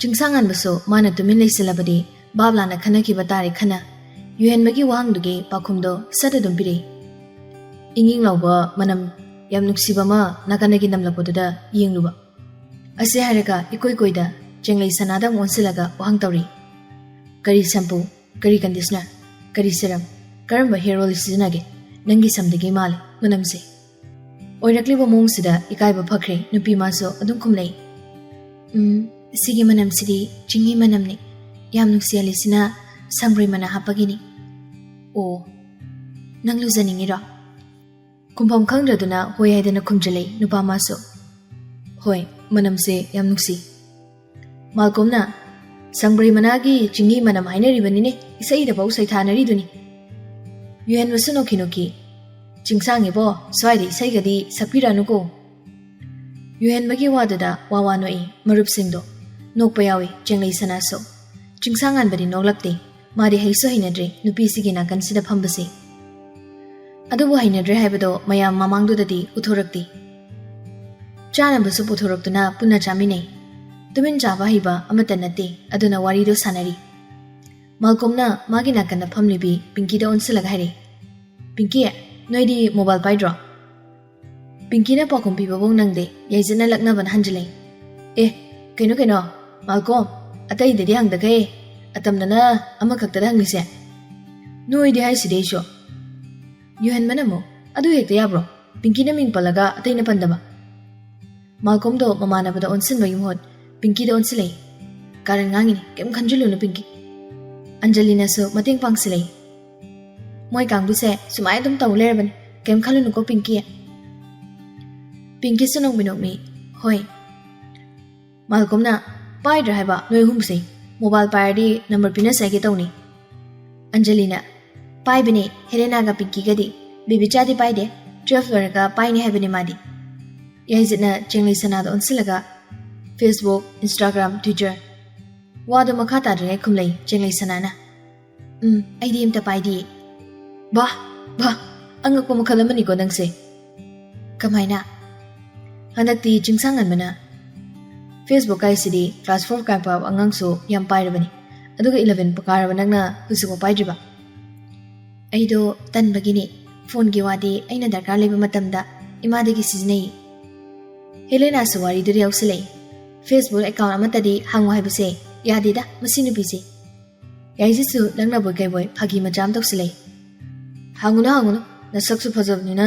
ꯆꯤꯡꯁꯥꯡꯉꯥꯟꯕꯁꯨ ꯃꯥꯅ ꯇꯨꯃꯤꯟ ꯂꯩꯁꯤꯜꯂꯕꯗꯤ ꯚꯥꯞ ꯂꯥꯟꯅ ꯈꯟꯅꯈꯤꯕ ꯇꯥꯔꯦ ꯈꯟꯅ ꯌꯨꯍꯦꯟꯕꯒꯤ ꯋꯥꯍꯪꯗꯨꯒꯤ ꯄꯥꯎꯈꯨꯝꯗꯣ ꯁꯠ ꯑꯗꯨꯝ ꯄꯤꯔꯛꯏ꯫ ꯏꯪ ꯏꯪ ꯂꯥꯎꯕ ꯃꯅꯝ ꯌꯥꯝ ꯅꯨꯡꯁꯤꯕ ꯑꯃ ꯅꯥꯀꯟꯗꯒꯤ ꯅꯝꯂꯛꯄꯗꯨꯗ ꯌꯦꯡꯂꯨꯕ꯫ ꯑꯁꯤ ꯍꯥꯏꯔꯒ ꯏꯀꯣꯏ ꯀꯣꯏꯗ ꯆꯦꯡꯂꯩ ꯁꯅꯥꯗ ꯑꯃꯨꯛ ꯑꯣꯟꯁꯤꯜꯂꯒ ꯋꯥꯍꯪ ꯇꯧꯔꯤ꯫ "ꯀꯔꯤ ꯁꯝꯄꯨ, ꯀꯔꯤ ꯀꯟꯗꯤꯁꯅꯔ, ꯀꯔꯤ ꯁꯤꯔꯝ, ꯀꯔꯝꯕ ꯍꯤꯌꯔ ꯑꯣꯏꯜ ꯁꯤꯖꯤꯟꯅꯒꯦ? ꯅꯪꯒꯤ ꯁꯝꯗꯒꯤ ꯃꯥꯜꯂꯦ ꯃꯅꯝꯁꯦ꯫" ꯑꯣꯏꯔꯛꯂꯤꯕ ꯃꯑꯣꯡꯁꯤꯗ ꯏꯀꯥꯏꯕ ꯐꯈ꯭ꯔꯦ ꯅꯨꯄꯤ ꯃꯥꯁꯨ ꯑꯗꯨꯝ ꯈꯨꯝꯂꯛꯏ꯫ "ꯎꯝ, ꯁꯤꯒꯤ ꯃꯅꯝꯁꯤꯗꯤ ꯆꯤꯡꯍꯤ ꯃꯅꯝꯅꯤ꯫ ꯌꯥꯝ ꯅꯨꯡꯁꯤꯍꯜꯂꯤꯁꯤꯅ ꯁꯪꯕ꯭ꯔꯩ ꯃꯅꯥ ꯍꯥꯞꯄꯒꯤꯅꯤ꯫" "ꯑꯣ, ꯅꯪ ꯂꯨꯖꯅꯤꯡꯉꯤꯔꯣ?" ꯈꯨꯝꯐꯝ ꯈꯪꯗ꯭ꯔꯗꯨꯅ ꯍꯣꯏ ꯍꯥꯏꯗꯅ ꯈꯨꯝꯖꯤꯜꯂꯛꯏ ꯅꯨꯄꯥ ꯃꯥꯁꯨ꯫ "ꯍꯣꯏ, ꯃꯅꯝꯁꯦ ꯌꯥꯝ ꯅꯨꯡꯁꯤ꯫" ꯃꯥꯜꯀꯣꯝꯅ, "ꯁꯪꯕ꯭ꯔꯩ ꯃꯅꯥꯒꯤ ꯆꯤꯡꯍꯤ ꯃꯅꯝ ꯍꯥꯏꯅꯔꯤꯕꯅꯤꯅꯦ, ꯏꯁꯩꯗꯐꯥꯎ ꯁꯩꯊꯥꯅꯔꯤꯗꯨꯅꯤ꯫" ꯌꯨꯍꯦꯟꯕꯁꯨ ꯅꯣꯛꯈꯤ ꯅꯣꯛꯈꯤ꯫ "ꯆꯤꯡꯁꯥꯡꯉꯤꯕꯣ, ꯁ꯭ꯋꯥꯏꯗ ꯏꯁꯩꯒꯗꯤ ꯁꯛꯄꯤꯔꯛꯑꯅꯨꯀꯣ꯫" ꯌꯨꯍꯦꯟꯕꯒꯤ ꯋꯥꯗꯨꯗ ꯋꯥ ꯋꯥ ꯅꯣꯛꯏ ꯃꯔꯨꯞꯁꯤꯡꯗꯣ꯫ ꯅꯣꯛꯄ ꯌꯥꯎꯏ ꯆꯦꯡꯂꯩ ꯁꯅꯥꯁꯨ꯫ ꯆꯤꯡꯁꯥꯡꯉꯥꯟꯕꯗꯤ ꯅꯣꯛꯂꯛꯇꯦ꯫ ꯃꯥꯗꯤ ꯍꯩꯁꯨ ꯍꯩꯅꯗ꯭ꯔꯦ ꯅꯨꯄꯤꯁꯤꯒꯤ ꯅꯥꯀꯟꯁꯤꯗ ꯐꯝꯕꯁꯦ꯫ ꯑꯗꯨꯕꯨ ꯍꯩꯅꯗ꯭ꯔꯦ ꯍꯥꯏꯕꯗꯣ ꯃꯌꯥꯝ ꯃꯃꯥꯡꯗꯨꯗꯗꯤ ꯎꯠꯊꯣꯔꯛꯇꯦ꯫ ꯆꯥꯅꯕꯁꯨ ꯄꯨꯊꯣꯔꯛꯇꯨꯅ ꯄꯨꯟꯅ ꯆꯥꯃꯤꯟꯅꯩ꯫ ꯇꯨꯃꯤꯟ ꯆꯥꯕ ꯍꯩꯕ ꯑꯃꯠꯇ ꯅꯠꯇꯦ, ꯑꯗꯨꯅ ꯋꯥꯔꯤꯗꯣ ꯁꯥꯟꯅꯔꯤ꯫ ꯃꯥꯜꯀꯣꯝꯅ ꯃꯥꯒꯤ ꯅꯥꯀꯟꯗ ꯐꯝꯂꯤꯕꯤ ꯄꯤꯡꯀꯤꯗ ꯑꯣꯟꯁꯤꯜꯂꯒ ꯍꯥꯏꯔꯛꯏ, "ꯄꯤꯡꯀꯤ, ꯅꯣꯏꯗꯤ ꯃꯣꯕꯥꯏꯜ ꯄꯥꯏꯗ꯭ꯔꯣ?" ꯄꯤꯡꯀꯤꯅ ꯄꯥꯎꯈꯨꯝ ꯄꯤꯕꯐꯧ ꯅꯪꯗꯦ, ꯌꯥꯏꯖꯠꯅ ꯂꯛꯅꯕꯅ ꯍꯟꯖꯤꯜꯂꯛꯏ꯫ "ꯑꯦ, ꯀꯩꯅꯣ ꯀꯩꯅꯣ, ꯃꯥꯜꯀꯣꯝ, ꯑꯇꯩꯗꯗꯤ ꯍꯪꯗꯈꯩ ꯑꯇꯝꯅꯅ ꯑꯃꯈꯛꯇꯗ ꯍꯪꯂꯤꯁꯦ?" "ꯅꯣꯏꯗꯤ ꯍꯥꯏꯁꯤꯗꯤ ꯑꯩꯁꯨ꯫" ꯌꯨꯍꯦꯟꯕꯅ ꯑꯃꯨꯛ, "ꯑꯗꯨ ꯍꯦꯛꯇ ꯌꯥꯕ꯭ꯔꯣ? ꯄꯤꯡꯀꯤꯅ ꯃꯤꯡ ꯄꯜꯂꯒ ꯑꯇꯩꯅ ꯄꯟꯗꯕ?" ꯃꯥꯜꯀꯣꯝꯗꯣ ꯃꯃꯥꯟꯅꯕꯗ ꯑꯣꯟꯁꯤꯟꯕꯒꯤ ꯃꯍꯨꯠ ꯄꯤꯡꯀꯤꯗ ꯑꯣꯟꯁꯤꯜꯂꯛꯏ꯫ "ꯀꯥꯔꯟ ꯉꯥꯡꯉꯤꯅꯤ, ꯀꯩꯝ ꯈꯟꯖꯤꯜꯂꯨꯅꯨ ꯄꯤꯡꯀꯤ꯫" ꯑꯟꯖꯂꯤꯅꯁꯨ ꯃꯇꯦꯡ ꯄꯥꯡꯁꯤꯜꯂꯛꯏ꯫ "ꯃꯣꯏ ꯀꯥꯡꯕꯨꯁꯦ ꯁꯨꯃꯥꯏꯅ ꯑꯗꯨꯝ ꯇꯧ ꯂꯩꯔꯕꯅꯤ, ꯀꯩꯝ ꯈꯜꯂꯨꯅꯨꯀꯣ ꯄꯤꯡꯀꯤ꯫" ꯄꯤꯡꯀꯤꯁꯨ ꯅꯣꯛꯃꯤ ꯅꯣꯛꯃꯤ, "ꯍꯣꯏ꯫" ꯃꯥꯜꯀꯣꯝꯅ, "ꯄꯥꯏꯗ꯭ꯔꯥ ꯍꯥꯏꯕ ꯅꯣꯏ ꯑꯍꯨꯝꯁꯦ? ꯃꯣꯕꯥꯏꯜ ꯄꯥꯏꯔꯗꯤ ꯅꯝꯕꯔ ꯄꯤꯅꯁꯦ ꯍꯥꯏꯒꯦ ꯇꯧꯅꯤ꯫" ꯑꯟꯖꯂꯤꯅ, "ꯄꯥꯏꯕꯅꯦ, ꯍꯦꯂꯦꯅꯥꯒ ꯄꯤꯡꯀꯤꯒꯗꯤ꯫ ꯕꯦꯕꯤꯆꯥꯗꯤ ꯄꯥꯏꯗꯦ, ꯇꯨꯋꯦꯜꯐ ꯂꯣꯏꯔꯒ ꯄꯥꯏꯅꯤ ꯍꯥꯏꯕꯅꯦ ꯃꯥꯗꯤ꯫" ꯌꯥꯏꯖꯠꯅ ꯆꯦꯡꯂꯩ ꯁꯅꯥꯗ ꯑꯣꯟꯁꯤꯜꯂꯒ, "ꯐꯦꯁꯕꯨꯛ, ꯏꯟꯁꯇꯥꯒ꯭ꯔꯥꯝ, ꯇ꯭ꯋꯤꯇꯔ, ꯋꯥꯗꯣ ꯃꯈꯥ ꯇꯥꯗ꯭ꯔꯤꯉꯩ ꯈꯨꯝꯂꯩ ꯆꯦꯡꯂꯩ ꯁꯅꯥꯅ꯫ "ꯎꯝ, ꯑꯩꯗꯤ ꯑꯝꯇ ꯄꯥꯏꯗꯤꯌꯦ꯫" "ꯕꯥ, ꯕꯥ, ꯑꯉꯛꯄ ꯃꯈꯜ ꯑꯃꯅꯤꯀꯣ ꯅꯪꯁꯦ꯫" "ꯀꯃꯥꯏꯅ?" "ꯍꯟꯗꯛꯇꯤ ꯆꯤꯡꯁꯥꯡ ꯉꯟꯕꯅ Facebook ꯍꯥꯏꯁꯤꯗꯤ class four ꯀꯥꯔꯛꯄ ꯑꯉꯥꯡꯁꯨ ꯌꯥꯝ ꯄꯥꯏꯔꯕꯅꯤ, ꯑꯗꯨꯒ eleven ꯀꯥꯔꯕ ꯅꯪꯅ ꯍꯧꯖꯤꯛꯐꯥꯎ ꯄꯥꯏꯗ꯭ꯔꯤꯕ?" "ꯑꯩꯗꯣ ꯇꯟꯕꯒꯤꯅꯦ, phoneꯒꯤ ꯋꯥꯗꯤ ꯑꯩꯅ ꯗꯔꯀꯥꯔ ꯂꯩꯕ ꯃꯇꯝꯗ ꯏꯃꯥꯗꯒꯤ ꯁꯤꯖꯤꯟꯅꯩ꯫" ꯍꯦꯂꯦꯅꯥꯁꯨ ꯋꯥꯔꯤꯗꯨꯗ ꯌꯥꯎꯁꯤꯜꯂꯛꯏ꯫ "Facebook account ꯑꯃꯠꯇꯗꯤ ꯍꯥꯡꯉꯨ ꯍꯥꯏꯕꯁꯦ ꯌꯥꯗꯦꯗ ꯃꯁꯤ ꯅꯨꯄꯤꯁꯦ꯫" ꯌꯥꯏꯁꯤꯁꯨ ꯂꯛꯅꯕꯣꯏ ꯀꯩꯕꯣꯏ ꯐꯥꯒꯤ ꯃꯆꯥ ꯑꯃ ꯇꯧꯁꯤꯜꯂꯛꯏ꯫ "ꯍꯥꯡꯉꯨꯅꯨ, ꯍꯥꯡꯉꯨꯅꯨ, ꯅꯁꯛꯁꯨ ꯐꯖꯕꯅꯤꯅ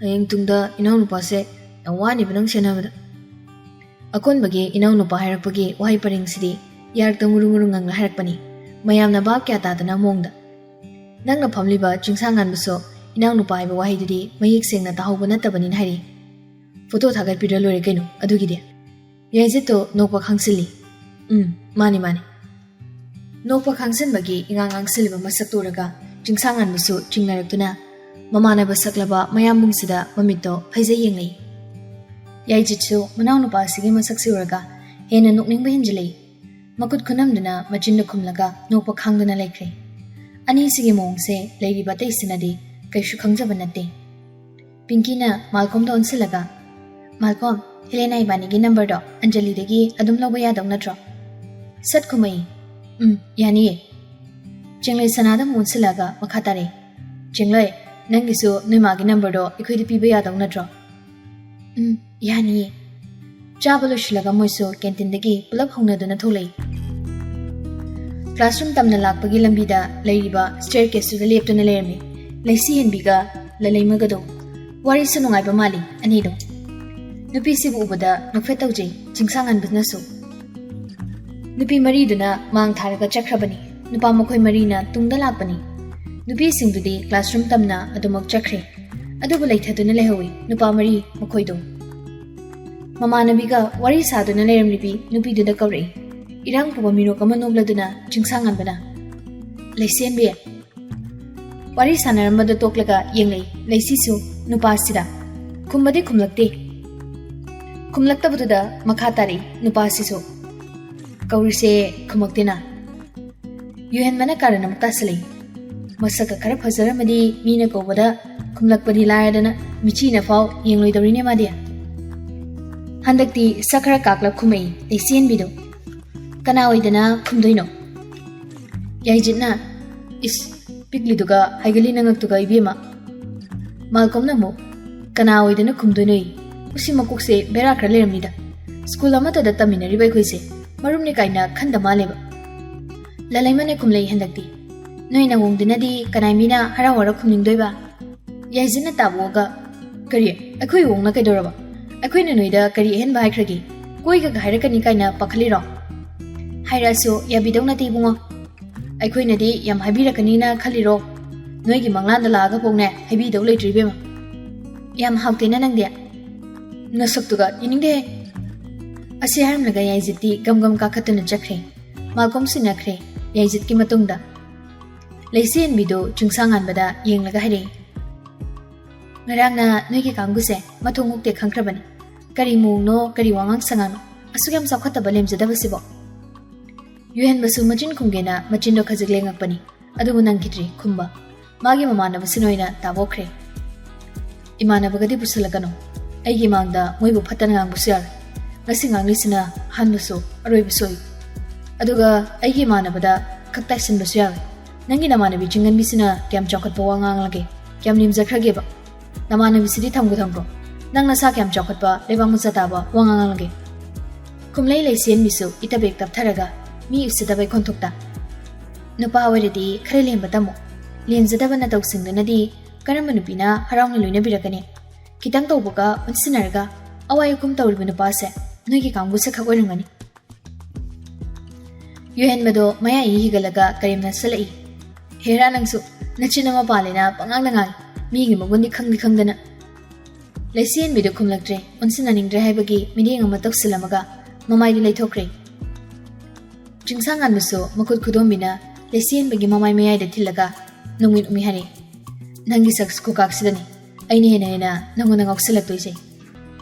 ꯍꯌꯦꯡ ꯇꯨꯡꯗ ꯏꯅꯥꯎꯅꯨꯄꯥꯁꯦ ꯌꯥꯝ ꯋꯥꯅꯤꯕ ꯅꯪ ꯁꯦꯟꯅꯕꯗ꯫" ꯑꯀꯣꯟꯕꯒꯤ ꯏꯅꯥꯎꯅꯨꯄꯥ ꯍꯥꯏꯔꯛꯄꯒꯤ ꯋꯥꯍꯩ ꯄꯔꯦꯡꯁꯤꯗꯤ ꯌꯥꯔꯛꯇ ꯉꯨꯔꯨ ꯉꯨꯔꯨ ꯉꯪꯅ ꯍꯥꯏꯔꯛꯄꯅꯤ, ꯃꯌꯥꯝꯅ ꯚꯥꯞ ꯀꯌꯥ ꯇꯥꯗꯅ ꯃꯑꯣꯡꯗ꯫ "ꯅꯪꯅ ꯐꯝꯂꯤꯕ ꯆꯤꯡꯁꯥꯡ ꯉꯟꯕꯁꯨ ꯏꯅꯥꯎꯅꯨꯄꯥ ꯍꯥꯏꯕ ꯋꯥꯍꯩꯗꯨꯗꯤ ꯃꯌꯦꯛ ꯁꯦꯡꯅ ꯇꯥꯍꯧꯕ ꯅꯠꯇꯕꯅꯤꯅ ꯍꯥꯏꯔꯤ꯫ Photo ꯊꯥꯒꯠꯄꯤꯔ ꯂꯣꯏꯔꯦ ꯀꯩꯅꯣ ꯑꯗꯨꯒꯤꯗꯤ꯫" ꯌꯥꯏꯖꯤꯠꯇꯣ ꯅꯣꯛꯄ ꯈꯥꯡꯁꯤꯜꯂꯤ꯫ "ꯎꯝ, ꯃꯥꯅꯤ, ꯃꯥꯅꯤ꯫" ꯅꯣꯛꯄ ꯈꯥꯡꯁꯤꯟꯕꯒꯤ ꯏꯉꯥꯡ ꯉꯥꯡꯁꯤꯜꯂꯤꯕ ꯃꯁꯛꯇꯨ ꯎꯔꯒ ꯆꯤꯡꯁꯥꯡ ꯉꯟꯕꯁꯨ ꯆꯤꯡꯅꯔꯛꯇꯨꯅ ꯃꯃꯥꯟꯅꯕ ꯁꯛꯂꯕ ꯃꯌꯥꯝꯕꯨꯡꯁꯤꯗ ꯃꯃꯤꯠꯇꯣ ꯐꯩꯖꯩ ꯌꯦꯡꯂꯛꯏ꯫ ꯌꯥꯏꯖꯤꯠꯁꯨ ꯃꯅꯥꯎꯅꯨꯄꯥ ꯑꯁꯤꯒꯤ ꯃꯁꯛꯁꯤ ꯎꯔꯒ ꯍꯦꯟꯅ ꯅꯣꯛꯅꯤꯡꯕ ꯍꯦꯟꯖꯤꯜꯂꯛꯏ꯫ ꯃꯈꯨꯠ ꯈꯨꯅꯝꯗꯨꯅ ꯃꯆꯤꯟꯗ ꯈꯨꯝꯂꯒ ꯅꯣꯛꯄ ꯈꯥꯡꯗꯨꯅ ꯂꯩꯈ꯭ꯔꯦ꯫ ꯑꯅꯤꯁꯤꯒꯤ ꯃꯑꯣꯡꯁꯦ ꯂꯩꯔꯤꯕ ꯑꯇꯩꯁꯤꯅꯗꯤ ꯀꯩꯁꯨ ꯈꯪꯖꯕ ꯅꯠꯇꯦ꯫ ꯄꯤꯡꯀꯤꯅ ꯃꯥꯜꯀꯣꯝꯗ ꯑꯣꯟꯁꯤꯜꯂꯒ, "ꯃꯥꯜꯀꯣꯝ, ꯍꯦꯂꯦꯅꯥ ꯏꯕꯥꯅꯤꯒꯤ numberꯗꯣ ꯑꯟꯖꯂꯤꯗꯒꯤ ꯑꯗꯨꯝ ꯂꯧꯕ ꯌꯥꯗꯧ ꯅꯠꯇ꯭ꯔꯣ?" ꯁꯠ ꯈꯨꯝꯃꯛꯏ, "ꯎꯝ, ꯌꯥꯅꯤꯌꯦ꯫" ꯆꯦꯡꯂꯩ ꯁꯅꯥꯗ ꯑꯃꯨꯛ ꯑꯣꯟꯁꯤꯜꯂꯒ ꯃꯈꯥ ꯇꯥꯔꯛꯏ, "ꯆꯦꯡꯂꯩ, ꯅꯪꯒꯤꯁꯨ ꯅꯣꯏ ꯃꯥꯒꯤ numberꯗꯣ ꯑꯩꯈꯣꯏꯗ ꯄꯤꯕ ꯌꯥꯗꯧ ꯅꯠꯇ꯭ꯔꯣ?" "ꯎꯝ, ꯌꯥꯅꯤꯌꯦ꯫" ꯆꯥꯕ ꯂꯣꯏꯁꯤꯜꯂꯒ ꯃꯣꯏꯁꯨ canteenꯗꯒꯤ ꯄꯨꯂꯞ ꯍꯧꯅꯗꯨꯅ ꯊꯣꯛꯂꯛꯏ꯫ Classroom ꯇꯝꯅ ꯂꯥꯛꯄꯒꯤ ꯂꯝꯕꯤꯗ ꯂꯩꯔꯤꯕ staircaseꯇꯨꯗ ꯂꯦꯞꯇꯨꯅ ꯂꯩꯔꯝꯃꯤ ꯂꯩꯁꯤ ꯍꯦꯟꯕꯤꯒ ꯂꯂꯩꯃꯒꯗꯣ꯫ ꯋꯥꯔꯤꯁꯨ ꯅꯨꯡꯉꯥꯏꯕ ꯃꯥꯜꯂꯤ ꯑꯅꯤꯗꯣ꯫ ꯅꯨꯄꯤꯁꯤꯕꯨ ꯎꯕꯗ ꯅꯣꯛꯐꯦꯠ ꯇꯧꯖꯩ ꯆꯤꯡꯁꯥꯡ ꯉꯟꯕꯅꯁꯨ꯫ ꯅꯨꯄꯤ ꯃꯔꯤꯗꯨꯅ ꯃꯥꯡ ꯊꯥꯔꯒ ꯆꯠꯈ꯭ꯔꯕꯅꯤ꯫ ꯅꯨꯄꯥ ꯃꯈꯣꯏ ꯃꯔꯤꯅ ꯇꯨꯡꯗ ꯂꯥꯛꯄꯅꯤ꯫ ꯅꯨꯄꯤꯁꯤꯡꯗꯨꯗꯤ classroom ꯇꯝꯅ ꯑꯗꯨꯃꯛ ꯆꯠꯈ꯭ꯔꯦ꯫ ꯑꯗꯨꯕꯨ ꯂꯩꯊꯗꯨꯅ ꯂꯩꯍꯧꯏ ꯅꯨꯄꯥ ꯃꯔꯤ ꯃꯈꯣꯏꯗꯣ꯫ ꯃꯃꯥꯟꯅꯕꯤꯒ ꯋꯥꯔꯤ ꯁꯥꯗꯨꯅ ꯂꯩꯔꯝꯂꯤꯕꯤ ꯅꯨꯄꯤꯗꯨꯗ ꯀꯧꯔꯛꯏ꯫ ꯏꯔꯥꯡ ꯄꯨꯕ ꯃꯤꯅꯣꯛ ꯑꯃ ꯅꯣꯛꯂꯗꯨꯅ ꯆꯤꯡꯁꯥꯡ ꯉꯟꯕꯅ, "ꯂꯩꯁꯦꯝꯕꯤ꯫" ꯋꯥꯔꯤ ꯁꯥꯟꯅꯔꯝꯕꯗꯨ ꯇꯣꯛꯂꯒ ꯌꯦꯡꯂꯛꯏ ꯂꯩꯁꯤꯁꯨ ꯅꯨꯄꯥꯁꯤꯗ꯫ ꯈꯨꯝꯕꯗꯤ ꯈꯨꯝꯂꯛꯇꯦ꯫ ꯈꯨꯝꯂꯛꯇꯕꯗꯨꯗ ꯃꯈꯥ ꯇꯥꯔꯛꯏ ꯅꯨꯄꯥꯁꯤꯁꯨ꯫ ꯀꯧꯔꯤꯁꯦ ꯈꯨꯝꯃꯛꯇꯦꯅ꯫ ꯌꯨꯍꯦꯟꯕꯅ ꯀꯥꯔꯟ ꯑꯃꯨꯛ ꯇꯥꯁꯜꯂꯛꯏ꯫ ꯃꯁꯛꯀ ꯈꯔ ꯐꯖꯔꯝꯃꯗꯤ ꯃꯤꯅ ꯀꯧꯕꯗ ꯈꯨꯝꯂꯛꯄꯗꯤ ꯂꯥꯏꯔꯗꯅ ꯃꯤꯆꯤꯅ ꯐꯥꯎ ꯌꯦꯡꯂꯣꯏꯗꯧꯔꯤꯅꯦ ꯃꯥꯗꯤ꯫ ꯍꯟꯗꯛꯇꯤ ꯁꯛ ꯈꯔ ꯀꯥꯛꯂꯞ ꯈꯨꯝꯃꯛꯏ ꯂꯩꯆꯦꯟꯕꯤꯗꯣ꯫ "ꯀꯅꯥ ꯑꯣꯏꯗꯅ ꯈꯨꯝꯗꯣꯏꯅꯣ?" ꯌꯥꯏꯖꯤꯠꯅ, "ꯏꯁ, ꯄꯤꯛꯂꯤꯗꯨꯒ ꯍꯥꯏꯒꯠꯂꯤ ꯅꯉꯛꯇꯨꯒ ꯏꯕꯦꯝꯃ!" ꯃꯥꯜꯀꯣꯝꯅ ꯑꯃꯨꯛ, "ꯀꯅꯥ ꯑꯣꯏꯗꯅ ꯈꯨꯝꯗꯣꯏꯅꯣꯌꯦ? ꯃꯁꯤ ꯃꯀꯣꯛꯁꯦ ꯕꯦꯔꯥ ꯈꯔ ꯂꯩꯔꯝꯅꯤꯗ꯫ ꯁ꯭ꯀꯨꯜ ꯑꯃꯠꯇꯗ ꯇꯝꯃꯤꯟꯅꯔꯤꯕ ꯑꯩꯈꯣꯏꯁꯦ ꯃꯔꯨꯞꯅꯤ ꯀꯥꯏꯅ ꯈꯟꯗ ꯃꯥꯜꯂꯦꯕ꯫" ꯂꯂꯩꯃꯅ ꯈꯨꯝꯂꯛꯏ ꯍꯟꯗꯛꯇꯤ꯫ "ꯅꯣꯏ ꯅꯋꯣꯡꯗꯨꯅꯗꯤ ꯀꯅꯥꯏ ꯃꯤꯅ ꯍꯔꯥꯎ ꯍꯔꯥꯎ ꯈꯨꯝꯅꯤꯡꯗꯣꯏꯕ?" ꯌꯥꯏꯖꯤꯠꯅ ꯇꯥꯕꯣꯛꯑꯒ, "ꯀꯔꯤ? ꯑꯩꯈꯣꯏ ꯋꯣꯡꯅ ꯀꯩꯗꯧꯔꯕ? ꯑꯩꯈꯣꯏꯅ ꯅꯣꯏꯗ ꯀꯔꯤ ꯑꯍꯦꯟꯕ ꯍꯥꯏꯈ꯭ꯔꯒꯦ? ꯀꯣꯏꯒꯒ ꯍꯥꯏꯔꯛꯀꯅꯤ ꯀꯥꯏꯅ ꯄꯥꯈꯠꯂꯤꯔꯣ? ꯍꯥꯏꯔꯛꯑꯁꯨ ꯌꯥꯕꯤꯗꯧ ꯅꯠꯇꯦ ꯏꯕꯨꯡꯉꯣ꯫ ꯑꯩꯈꯣꯏꯅꯗꯤ ꯌꯥꯝ ꯍꯥꯏꯕꯤꯔꯛꯀꯅꯤꯅ ꯈꯜꯂꯤꯔꯣ? ꯅꯣꯏꯒꯤ ꯃꯪꯂꯥꯟꯗ ꯂꯥꯛꯑꯒ ꯄꯣꯛꯅꯦ ꯍꯥꯏꯕꯤꯗꯧ ꯂꯩꯇ꯭ꯔꯦ ꯏꯕꯦꯝꯃ꯫ ꯌꯥꯝ ꯍꯥꯎꯇꯦꯅ ꯅꯪꯗꯤ꯫ ꯅꯁꯛꯇꯨꯒ ꯌꯦꯡꯅꯤꯡꯗꯦꯍꯦ꯫" ꯑꯁꯤ ꯍꯥꯏꯔꯝꯂꯒ ꯌꯥꯏꯖꯤꯠꯇꯤ ꯒꯝ ꯒꯝ ꯀꯥꯈꯠꯇꯨꯅ ꯆꯠꯈ꯭ꯔꯦ꯫ ꯃꯥꯜꯀꯣꯝ ꯁꯤꯟꯅꯈ꯭ꯔꯦ ꯌꯥꯏꯖꯤꯠꯀꯤ ꯃꯇꯨꯡꯗ꯫ ꯂꯩꯆꯦꯟꯕꯤꯗꯨ ꯆꯤꯡꯁꯥꯡꯉꯥꯟꯕꯗ ꯌꯦꯡꯂꯒ ꯍꯥꯏꯔꯛꯏ, "ꯉꯔꯥꯡꯅ ꯅꯣꯏꯒꯤ ꯀꯥꯡꯕꯨꯁꯦ ꯃꯊꯣꯡ ꯍꯨꯛꯇꯦ ꯈꯪꯈ꯭ꯔꯕꯅꯤ꯫ ꯀꯔꯤ ꯃꯑꯣꯡꯅꯣ, ꯀꯔꯤ ꯋꯥꯉꯥꯡ ꯁꯉꯥꯡꯅꯣ, ꯑꯁꯨꯛ ꯌꯥꯝ ꯆꯥꯎꯈꯠꯇꯕ ꯂꯦꯝꯖꯗꯕꯁꯤꯕꯣ?" ꯌꯨꯍꯦꯟꯕꯁꯨ ꯃꯆꯤꯟ ꯈꯨꯝꯒꯦꯅ ꯃꯆꯤꯟꯗꯣ ꯈꯖꯤꯛ ꯂꯦꯡꯉꯛꯄꯅꯤ, ꯑꯗꯨꯕꯨ ꯅꯪꯈꯤꯗ꯭ꯔꯤ ꯈꯨꯝꯕ꯫ ꯃꯥꯒꯤ ꯃꯃꯥꯟꯅꯕꯁꯤꯡ ꯑꯣꯏꯅ ꯇꯥꯕꯣꯛꯈ꯭ꯔꯦ꯫ "ꯏꯃꯥꯟꯅꯕꯒꯗꯤ ꯄꯨꯁꯜꯂꯛꯀꯅꯨ꯫ ꯑꯩꯒꯤ ꯃꯥꯡꯗ ꯃꯣꯏꯕꯨ ꯐꯠꯇꯅ ꯉꯥꯡꯕꯁꯨ ꯌꯥꯔꯣꯏ꯫ ꯉꯁꯤ ꯉꯥꯡꯂꯤꯁꯤꯅ ꯑꯍꯥꯟꯕꯁꯨ ꯑꯔꯣꯏꯕꯁꯨ ꯑꯣꯏ꯫ ꯑꯗꯨꯒ ꯑꯩꯒꯤ ꯏꯃꯥꯟꯅꯕꯗ ꯈꯛ ꯇꯥꯏꯁꯤꯟꯕꯁꯨ ꯌꯥꯔꯣꯏ꯫ ꯅꯪꯒꯤ ꯅꯃꯥꯟꯅꯕꯤ ꯆꯤꯡꯉꯟꯕꯤꯁꯤꯅ ꯀꯌꯥꯝ ꯆꯥꯎꯈꯠꯄ ꯋꯥ ꯉꯥꯡꯂꯒꯦ? ꯀꯌꯥꯝ ꯂꯦꯝꯖꯈ꯭ꯔꯒꯦꯕ? ꯅꯃꯥꯟꯅꯕꯤꯁꯤꯗꯤ ꯊꯝꯒꯣ ꯊꯝꯒꯣ꯫ ꯅꯪ ꯅꯁꯥ ꯀꯌꯥꯝ ꯆꯥꯎꯈꯠꯄ ꯂꯩꯕꯥꯛ ꯃꯆꯥ ꯇꯥꯕ ꯋꯥ ꯉꯥꯡꯂꯒꯦ?" ꯈꯨꯝꯂꯩ ꯂꯩꯆꯦꯟꯕꯤꯁꯨ ꯏꯇꯕꯦꯛ ꯇꯞꯊꯔꯒ ꯃꯤ ꯎꯁꯤꯠꯇꯕꯩ ꯈꯣꯟꯊꯣꯛꯇ, "ꯅꯨꯄꯥ ꯑꯣꯏꯔꯗꯤ ꯈꯔ ꯂꯦꯝꯕ ꯇꯝꯃꯨ꯫ ꯂꯦꯝꯖꯗꯕ ꯅꯇꯧꯁꯤꯡꯗꯨꯅꯗꯤ ꯀꯔꯝꯕ ꯅꯨꯄꯤꯅ ꯍꯔꯥꯎꯅ ꯂꯣꯏꯅꯕꯤꯔꯛꯀꯅꯤ? ꯈꯤꯇꯪ ꯇꯧꯕꯒ ꯑꯣꯟꯁꯤꯟꯅꯔꯒ ꯑꯋꯥꯏ ꯑꯈꯨꯝ ꯇꯧꯔꯤꯕ ꯅꯨꯄꯥꯁꯦ ꯅꯣꯏꯒꯤ ꯀꯥꯡꯕꯨꯁꯦ ꯈꯛ ꯑꯣꯏꯔꯝꯒꯅꯤ꯫" ꯌꯨꯍꯦꯟꯕꯗꯣ ꯃꯌꯥ ꯏ ꯍꯤꯒꯠꯂꯒ ꯀꯔꯦꯝꯅ ꯁꯜꯂꯛꯏ꯫ "ꯍꯦꯔꯥ ꯅꯪꯁꯨ, ꯅꯆꯤꯟ ꯑꯃ ꯄꯥꯜꯂꯦꯅ ꯄꯉꯥꯡꯗ ꯉꯥꯡ, ꯃꯤꯒꯤ ꯃꯒꯨꯟꯗꯤ ꯈꯪꯗꯤ ꯈꯪꯗꯅ꯫" ꯂꯩꯆꯦꯟꯕꯤꯗꯨ ꯈꯨꯝꯂꯛꯇ꯭ꯔꯦ, ꯑꯣꯟꯁꯤꯟꯅꯅꯤꯡꯗ꯭ꯔꯦ ꯍꯥꯏꯕꯒꯤ ꯃꯤꯠꯌꯦꯡ ꯑꯃ ꯇꯧꯁꯤꯜꯂꯝꯃꯒ ꯃꯃꯥꯏꯗꯨ ꯂꯩꯊꯣꯛꯈ꯭ꯔꯦ꯫ ꯆꯤꯡꯁꯥꯡꯉꯥꯟꯕꯁꯨ ꯃꯈꯨꯠ ꯈꯨꯗꯣꯝꯕꯤꯅ ꯂꯩꯆꯦꯟꯕꯒꯤ ꯃꯃꯥꯏ ꯃꯌꯥꯏꯗ ꯊꯤꯜꯂꯒ ꯅꯣꯡꯃꯤꯠ ꯎꯃꯤ ꯍꯥꯏꯔꯛꯏ, "ꯅꯪꯒꯤ ꯁꯛ ꯈꯨꯀꯥꯛꯁꯤꯗꯅꯤ ꯑꯩꯅ ꯍꯦꯟꯅ ꯍꯦꯟꯅ ꯅꯪꯉꯣꯟꯗ ꯉꯥꯎꯁꯤꯜꯂꯛꯇꯣꯏꯁꯦ꯫"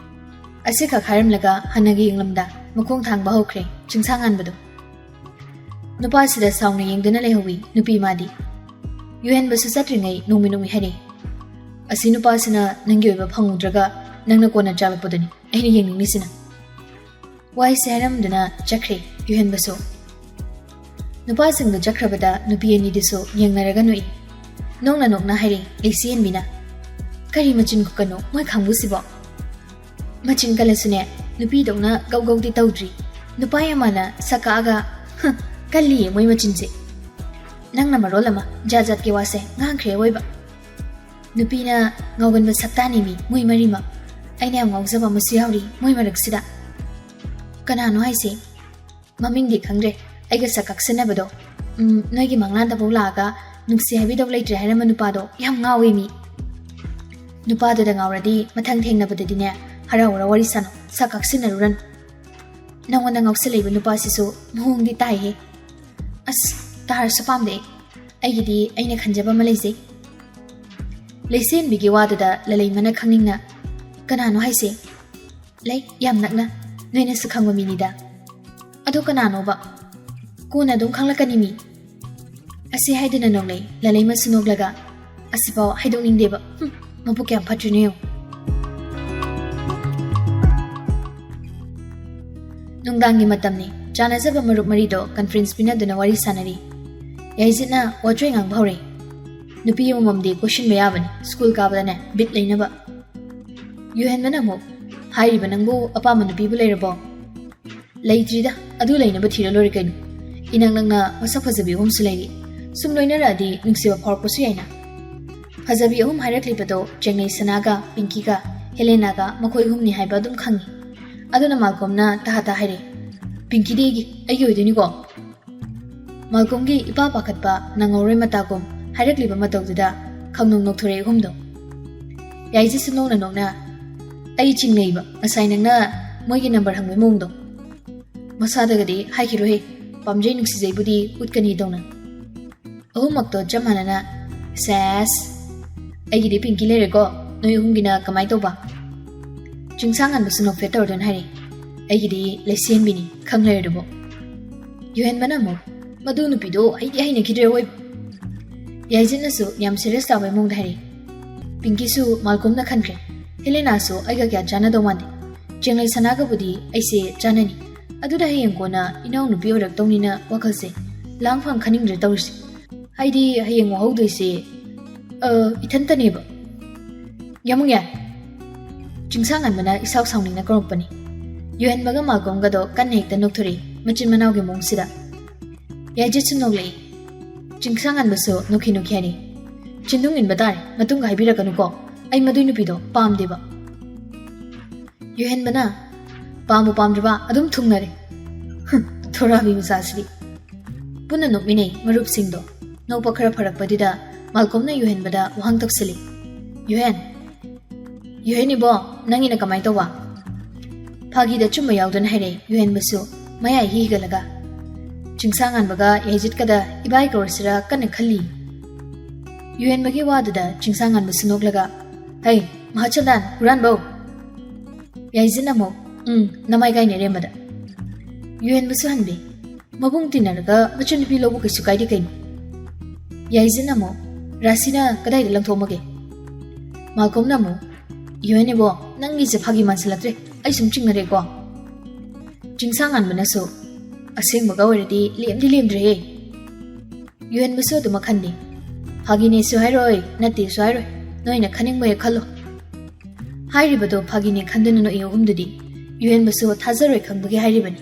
ꯑꯁꯤꯈꯛ ꯍꯥꯏꯔꯝꯂꯒ ꯍꯟꯅꯒ ꯌꯦꯡꯂꯝꯗ ꯃꯈꯣꯡ ꯊꯥꯡꯕ ꯍꯧꯈ꯭ꯔꯦ꯫ ꯆꯤꯡꯁꯥꯡ ꯉꯥꯟꯕꯗꯣ꯫ ꯅꯨꯄꯥꯁꯤꯗ ꯁꯥꯎꯅ ꯌꯦꯡꯗꯨꯅ ꯂꯩꯍꯧꯋꯤ ꯅꯨꯄꯤ ꯃꯥꯗꯤ꯫ ꯌꯨꯍꯦꯟꯕꯁꯨ ꯆꯠꯇ꯭ꯔꯤꯉꯩ ꯅꯣꯡꯃꯤ ꯅꯣꯡꯃꯤ ꯍꯥꯏꯔꯛꯏ, "ꯑꯁꯤ ꯅꯨꯄꯥꯁꯤꯅ ꯅꯪꯒꯤ ꯑꯣꯏꯕ ꯐꯪꯉꯨꯗ꯭ꯔꯒ ꯅꯪꯅ ꯀꯣꯟꯅ ꯆꯥꯛꯂꯛꯄꯗꯨꯅꯤ ꯑꯩꯅ ꯌꯦꯡꯅꯤꯡꯂꯤꯁꯤꯅ"꯫ ꯋꯥꯍꯩꯁꯦ ꯍꯥꯏꯔꯝꯗꯨꯅ ꯆꯠꯈ꯭ꯔꯦ ꯌꯨꯍꯦꯟꯕꯁꯨ꯫ ꯅꯨꯄꯥꯁꯤꯡꯗꯨ ꯆꯠꯈ꯭ꯔꯕꯗ ꯅꯨꯄꯤ ꯑꯅꯤꯗꯨꯁꯨ ꯌꯦꯡꯅꯔꯒ ꯅꯣꯛꯏ꯫ ꯅꯣꯛꯅ ꯅꯣꯛꯅ ꯍꯥꯏꯔꯛꯏ ꯂꯩꯁꯤꯍꯦꯟꯕꯤꯅ, "ꯀꯔꯤ ꯃꯆꯤꯟ ꯈꯨꯀꯟꯅꯣ ꯃꯣꯏ ꯀꯥꯡꯕꯨꯁꯤꯕꯣ? ꯃꯆꯤꯟ ꯀꯜꯂꯁꯨꯅꯦ, ꯅꯨꯄꯤꯗꯧꯅ ꯒꯧ ꯒꯧꯗꯤ ꯇꯧꯗ꯭ꯔꯤ꯫ ꯅꯨꯄꯥ ꯌꯥꯝ ꯃꯥꯟꯅ ꯁꯛ ꯀꯛꯑꯒ, ꯍ, ꯀꯜꯂꯤꯌꯦ ꯃꯣꯏ ꯃꯆꯤꯟꯁꯦ꯫ ꯅꯪꯅ ꯃꯔꯣꯜ ꯑꯃ ꯖꯥꯠ ꯖꯥꯠꯀꯤ ꯋꯥꯁꯦ ꯉꯥꯡꯈ꯭ꯔꯦ ꯑꯋꯣꯏꯕ꯫ ꯅꯨꯄꯤꯅ ꯉꯥꯎꯒꯟꯕ ꯁꯛꯇꯥꯅꯤ ꯃꯤ ꯃꯣꯏ ꯃꯔꯤꯃꯛ꯫ ꯑꯩꯅ ꯌꯥꯝ ꯉꯥꯎꯖꯕ ꯑꯃꯁꯨ ꯌꯥꯎꯔꯤ ꯃꯣꯏ ꯃꯔꯛꯁꯤꯗ꯫ ꯀꯅꯥꯅꯣ ꯍꯥꯏꯁꯦ? ꯃꯃꯤꯡꯗꯤ ꯈꯪꯗ꯭ꯔꯦ꯫ ꯑꯩꯒ ꯁꯛ ꯀꯛꯁꯤꯟꯅꯕꯗꯣ, ꯎꯝ, ꯅꯣꯏꯒꯤ ꯃꯪꯂꯥꯟꯗꯐꯥꯎ ꯂꯥꯛꯑꯒ ꯅꯨꯡꯁꯤ ꯍꯥꯏꯕꯤꯗꯧ ꯂꯩꯇ꯭ꯔꯦ ꯍꯥꯏꯔꯝꯕ ꯅꯨꯄꯥꯗꯣ ꯌꯥꯝ ꯉꯥꯎꯋꯦ ꯃꯤ꯫ ꯅꯨꯄꯥꯗꯨꯗ ꯉꯥꯎꯔꯗꯤ ꯃꯊꯪ ꯊꯦꯡꯅꯕꯗꯗꯤꯅꯦ, ꯍꯔꯥꯎ ꯍꯔꯥꯎ ꯋꯥꯔꯤ ꯁꯥꯟꯅꯧ, ꯁꯛ ꯀꯛꯁꯤꯟꯅꯔꯨꯔꯅꯨ꯫ ꯅꯪꯉꯣꯟꯗ ꯉꯥꯎꯁꯜꯂꯛꯏꯕ ꯅꯨꯄꯥꯁꯤꯁꯨ ꯃꯑꯣꯡꯗꯤ ꯇꯥꯏꯍꯦ꯫ ꯑꯁ, ꯇꯥꯔꯁꯨ ꯄꯥꯝꯗꯦ ꯑꯩ꯫ ꯑꯩꯒꯤꯗꯤ ꯑꯩꯅ ꯈꯟꯖꯕ ꯑꯃ ꯂꯩꯖꯩ꯫ ꯂꯩꯁꯦꯟꯕꯤꯒꯤ ꯋꯥꯗꯨꯗ ꯂꯂꯩꯃꯅ ꯈꯪꯅꯤꯡꯅ, "ꯀꯅꯥꯅꯣ ꯍꯥꯏꯁꯦ?" "ꯂꯩ, ꯌꯥꯝ ꯅꯛꯅ, ꯅꯣꯏꯅꯁꯨ ꯈꯪꯕ ꯃꯤꯅꯤꯗ"꯫ "ꯑꯗꯣ ꯀꯅꯥꯅꯣꯕ?" "ꯀꯣꯟꯅ ꯑꯗꯨꯝ ꯈꯪꯂꯛꯀꯅꯤ ꯃꯤ"꯫ ꯑꯁꯤ ꯍꯥꯏꯗꯨꯅ ꯅꯣꯛꯂꯛꯏ ꯂꯂꯩꯃꯁꯨ ꯅꯣꯛꯂꯒ꯫ "ꯑꯁꯤꯐꯥꯎ ꯍꯥꯏꯗꯣꯛꯅꯤꯡꯗꯦꯕ꯫ ꯍꯨꯝ, ꯃꯕꯨꯛ ꯀꯌꯥꯝ ꯐꯠꯇ꯭ꯔꯤꯅꯣ ꯌꯦꯡꯉꯨ"꯫ ꯅꯨꯡꯗꯥꯡꯒꯤ ꯃꯇꯝꯅꯤ꯫ ꯆꯥꯟꯅꯖꯕ ꯃꯔꯨꯞ ꯃꯔꯤꯗꯣ ꯀꯟꯐꯔꯦꯟꯁ ꯄꯤꯅꯗꯨꯅ ꯋꯥꯔꯤ ꯁꯥꯟꯅꯔꯤ꯫ ꯌꯥꯏꯖꯤꯠꯅ ꯋꯥꯆꯣꯏ ꯉꯥꯡꯕ ꯍꯧꯔꯦ꯫ ꯅꯨꯄꯤ ꯑꯃꯃꯝꯗꯤ ꯀꯣꯏꯁꯤꯟꯕ ꯌꯥꯕꯅꯤ, ꯁ꯭ꯀꯨꯜ ꯀꯥꯕꯗꯅꯦ ꯕꯤꯠ ꯂꯩꯅꯕ꯫ ꯌꯨꯍꯦꯟꯕꯅ ꯑꯃꯨꯛ, "ꯍꯥꯏꯔꯤꯕ ꯅꯪꯕꯨ ꯑꯄꯥꯝꯕ ꯅꯨꯄꯤꯕꯨ ꯂꯩꯔꯕꯣ?" "ꯂꯩꯇ꯭ꯔꯤꯗ, ꯑꯗꯨ ꯂꯩꯅꯕ ꯊꯤꯔ ꯂꯣꯏꯔꯦ ꯀꯩꯅꯣ꯫ ꯏꯅꯛ ꯅꯛꯅ ꯃꯁꯛ ꯐꯖꯕꯤ ꯑꯍꯨꯝꯁꯨ ꯂꯩꯔꯤ꯫ ꯁꯨꯝ ꯂꯣꯏꯅꯔꯛꯑꯗꯤ ꯅꯨꯡꯁꯤꯕ ꯐꯥꯎꯔꯛꯄꯁꯨ ꯌꯥꯏꯅ"꯫ ꯐꯖꯕꯤ ꯑꯍꯨꯝ ꯍꯥꯏꯔꯛꯂꯤꯕꯗꯣ ꯆꯦꯡꯅꯩ ꯁꯅꯥꯒ, ꯄꯤꯡꯀꯤꯒ, ꯍꯦꯂꯦꯅꯥꯒ ꯃꯈꯣꯏ ꯑꯍꯨꯝꯅꯤ ꯍꯥꯏꯕ ꯑꯗꯨꯝ ꯈꯪꯉꯤ꯫ ꯑꯗꯨꯅ ꯃꯥꯜꯀꯣꯝꯅ ꯇꯍꯥ ꯇꯍꯥ ꯍꯥꯏꯔꯛꯏ, "ꯄꯤꯡꯀꯤꯗꯤ ꯑꯩꯒꯤ, ꯑꯩꯒꯤ ꯑꯣꯏꯗꯣꯏꯅꯤꯀꯣ"꯫ ꯃꯥꯜꯀꯣꯝꯒꯤ ꯏꯄꯥ ꯄꯥꯈꯠꯄ ꯅꯪꯍꯧꯔꯣꯏ ꯃꯇꯥꯒꯨꯝ ꯍꯥꯏꯔꯛꯂꯤꯕ ꯃꯇꯧꯗꯨꯗ ꯈꯪꯅꯣꯡ ꯅꯣꯛꯊꯣꯔꯛꯏ ꯑꯍꯨꯝꯗꯣ꯫ ꯌꯥꯏꯖꯤꯠꯁꯨ ꯅꯣꯛꯅ ꯅꯣꯛꯅ, "ꯑꯩ ꯆꯤꯡꯅꯩꯕ, ꯉꯁꯥꯏ ꯅꯪꯅ ꯃꯣꯏꯒꯤ ꯅꯝꯕꯔ ꯍꯪꯕꯩ ꯃꯑꯣꯡꯗꯣ"꯫ "ꯃꯁꯥꯗꯒꯗꯤ ꯍꯥꯏꯈꯤꯔꯣꯏꯍꯦ, ꯄꯥꯝꯖꯩ ꯅꯨꯡꯁꯤꯖꯩꯕꯨꯗꯤ ꯎꯠꯀꯅꯤ" ꯇꯧꯅ꯫ ꯑꯍꯨꯝꯃꯛꯇꯣ ꯆꯞ ꯃꯥꯟꯅꯅ, "ꯁꯦꯁ, ꯑꯩꯒꯤꯗꯤ ꯄꯤꯡꯀꯤ ꯂꯩꯔꯦꯀꯣ, ꯅꯣꯏ ꯑꯍꯨꯝꯒꯤꯅ ꯀꯃꯥꯏ ꯇꯧꯕ?" ꯆꯤꯡꯁꯥꯡ ꯉꯟꯕꯁꯨ ꯅꯣꯛꯐꯦꯠ ꯇꯧꯔꯗꯨꯅ ꯍꯥꯏꯔꯛꯏ, ꯑꯩꯒꯤꯗꯤ ꯂꯩꯁꯦꯝꯕꯤꯅꯤ, ꯈꯪ ꯂꯩꯔꯗꯨꯕꯨ꯫ ꯌꯨꯍꯦꯟꯕꯅ ꯑꯃꯨꯛ, "ꯃꯗꯨ ꯅꯨꯄꯤꯗꯣ ꯑꯩꯗꯤ ꯍꯩꯅꯈꯤꯗ꯭ꯔꯦ ꯑꯣꯏꯕ"꯫ ꯌꯥꯏꯖꯤꯠꯅꯁꯨ ꯌꯥꯝ serious ꯇꯥꯕꯒꯤ ꯃꯑꯣꯡꯗ ꯍꯥꯏꯔꯛꯏ꯫ ꯄꯤꯡꯀꯤꯁꯨ ꯃꯥꯜꯀꯣꯝꯅ ꯈꯟꯈ꯭ꯔꯦ, "ꯍꯦꯂꯦꯅꯥꯁꯨ ꯑꯩꯒ ꯀꯌꯥ ꯆꯥꯟꯅꯗꯧ ꯃꯥꯟꯗꯦ꯫ ꯆꯦꯡꯂꯩ ꯁꯅꯥꯒꯕꯨꯗꯤ ꯑꯩꯁꯦ ꯆꯥꯟꯅꯅꯤ꯫ ꯑꯗꯨꯗ ꯍꯌꯦꯡ ꯀꯣꯟꯅ ꯏꯅꯥꯎꯅꯨꯄꯤ ꯑꯣꯏꯔꯛꯇꯧꯅꯤꯅ ꯋꯥꯈꯜꯁꯦ ꯂꯥꯡꯐꯥꯡ ꯈꯟꯅꯤꯡꯗ꯭ꯔꯦ ꯇꯧꯔꯤꯁꯦ꯫ ꯑꯩꯗꯤ ꯍꯌꯦꯡ ꯋꯥꯍꯧꯗꯣꯏꯁꯦ, ꯑ, ꯏꯊꯟꯇꯅꯦꯕ"꯫ "ꯌꯥꯃꯨꯡꯌꯥꯏ!" ꯆꯤꯡꯁꯥꯡꯉꯥꯟꯕꯅ ꯏꯁꯥꯎ ꯁꯥꯎꯅꯤꯡꯅ ꯀꯧꯔꯛꯄꯅꯤ꯫ ꯌꯨꯍꯦꯟꯕꯒ ꯃꯥꯜꯀꯣꯝꯒꯗꯣ ꯀꯟꯅ ꯍꯦꯛꯇ ꯅꯣꯛꯊꯣꯔꯛꯏ, ꯃꯆꯤꯟ ꯃꯅꯥꯎꯒꯤ ꯃꯑꯣꯡꯁꯤꯗ꯫ ꯌꯥꯏꯖꯤꯠꯁꯨ ꯅꯣꯛꯂꯛꯏ꯫ ꯆꯤꯡꯁꯥꯡꯉꯥꯟꯕꯁꯨ ꯅꯣꯛꯈꯤ ꯅꯣꯛꯈꯤ ꯍꯥꯏꯔꯤ, "ꯆꯤꯟꯗꯨꯡ ꯏꯟꯕ ꯇꯥꯔꯦ, ꯃꯇꯨꯡꯒ ꯍꯥꯏꯕꯤꯔꯛꯀꯅꯨꯀꯣ, ꯑꯩ ꯃꯗꯨꯏ ꯅꯨꯄꯤꯗꯣ ꯄꯥꯝꯗꯦꯕ"꯫ ꯌꯨꯍꯦꯟꯕꯅ, "ꯄꯥꯝꯕꯨ ꯄꯥꯝꯗ꯭ꯔꯕ ꯑꯗꯨꯝ ꯊꯨꯡꯅꯔꯦ꯫ ꯍꯨꯝ, ꯊꯣꯔꯥꯕꯤ ꯃꯆꯥꯁꯤꯗꯤ"꯫ ꯄꯨꯟꯅ ꯅꯣꯛꯃꯤꯟꯅꯩ ꯃꯔꯨꯞꯁꯤꯡꯗꯣ꯫ ꯅꯣꯛꯄ ꯈꯔ ꯐꯔꯛꯄꯗꯨꯗ ꯃꯥꯜꯀꯣꯝꯅ ꯌꯨꯍꯦꯟꯕꯗ ꯋꯥꯍꯪ ꯇꯧꯁꯤꯜꯂꯤ꯫ "ꯌꯨꯍꯦꯟ, ꯌꯨꯍꯦꯟ ꯏꯕꯣ, ꯅꯪꯒꯤꯅ ꯀꯃꯥꯏ ꯇꯧꯕ?" ꯐꯥꯒꯤꯗ ꯑꯆꯨꯝꯕ ꯌꯥꯎꯗꯅ ꯍꯥꯏꯔꯛꯏ ꯌꯨꯍꯦꯟꯕꯁꯨ, ꯃꯌꯥꯏ ꯍꯤꯒꯠꯂꯒ꯫ ꯆꯤꯡꯁꯥꯡꯉꯥꯟꯕꯒ ꯌꯥꯏꯖꯤꯠꯀꯗ ꯏꯕꯥꯏ ꯀꯧꯔꯁꯤꯔꯥ ꯀꯟꯅ ꯈꯜꯂꯤ꯫ ꯌꯨꯍꯦꯟꯕꯒꯤ ꯋꯥꯗꯨꯗ ꯆꯤꯡꯁꯥꯡꯉꯥꯟꯕꯁꯨ ꯅꯣꯛꯂꯒ, "ꯍꯩ, ꯃꯍꯥꯆꯟꯗꯥꯟ, ꯍꯨꯔꯥꯟꯕꯧ!" ꯌꯥꯏꯖꯤꯠꯅ ꯑꯃꯨꯛ, "ꯎꯝ, ꯅꯃꯥꯏ ꯀꯥꯏꯅꯔꯦ ꯑꯃꯗ"꯫ ꯌꯨꯍꯦꯟꯕꯁꯨ ꯍꯟꯕꯤ꯫ "ꯃꯕꯨꯡ ꯇꯤꯟꯅꯔꯒ ꯃꯆꯟꯅꯨꯄꯤ ꯂꯧꯕ ꯀꯩꯁꯨ ꯀꯥꯏꯗꯦ ꯀꯩꯅꯣ"꯫ ꯌꯥꯏꯖꯤꯠꯅ ꯑꯃꯨꯛ, "ꯔꯥꯁꯤꯅ ꯀꯗꯥꯏꯗ ꯂꯪꯊꯣꯛꯑꯝꯃꯒꯦ?" ꯃꯥꯜꯀꯣꯝꯅ ꯑꯃꯨꯛ, "ꯌꯨꯍꯦꯟ ꯏꯕꯣ, ꯅꯪꯒꯤꯁꯦ ꯐꯥꯒꯤ ꯃꯥꯟꯁꯤꯜꯂꯛꯇ꯭ꯔꯦ, ꯑꯩ ꯁꯨꯝ ꯆꯤꯡꯅꯔꯦꯀꯣ"꯫ ꯆꯤꯡꯁꯥꯡꯉꯥꯟꯕꯅꯁꯨ, "ꯑꯁꯦꯡꯕꯒ ꯑꯣꯏꯔꯗꯤ ꯂꯦꯝꯗꯤ ꯂꯦꯝꯗ꯭ꯔꯦꯍꯦ"꯫ ꯌꯨꯍꯦꯟꯕꯁꯨ ꯑꯗꯨꯃꯛ ꯈꯟꯗꯦ꯫ "ꯐꯥꯒꯤꯅꯦꯁꯨ ꯍꯥꯏꯔꯣꯏ, ꯅꯠꯇꯦꯁꯨ ꯍꯥꯏꯔꯣꯏ, ꯅꯣꯏꯅ ꯈꯟꯅꯤꯡꯕ ꯍꯦꯛ ꯈꯜꯂꯣ"꯫ ꯍꯥꯏꯔꯤꯕꯗꯣ ꯐꯥꯒꯤꯅꯦ ꯈꯟꯗꯨꯅ ꯅꯣꯛꯏ ꯑꯍꯨꯝꯗꯨꯗꯤ꯫ ꯌꯨꯍꯦꯟꯕꯁꯨ ꯊꯥꯖꯔꯣꯏ ꯈꯪꯕꯒꯤ ꯍꯥꯏꯔꯤꯕꯅꯤ,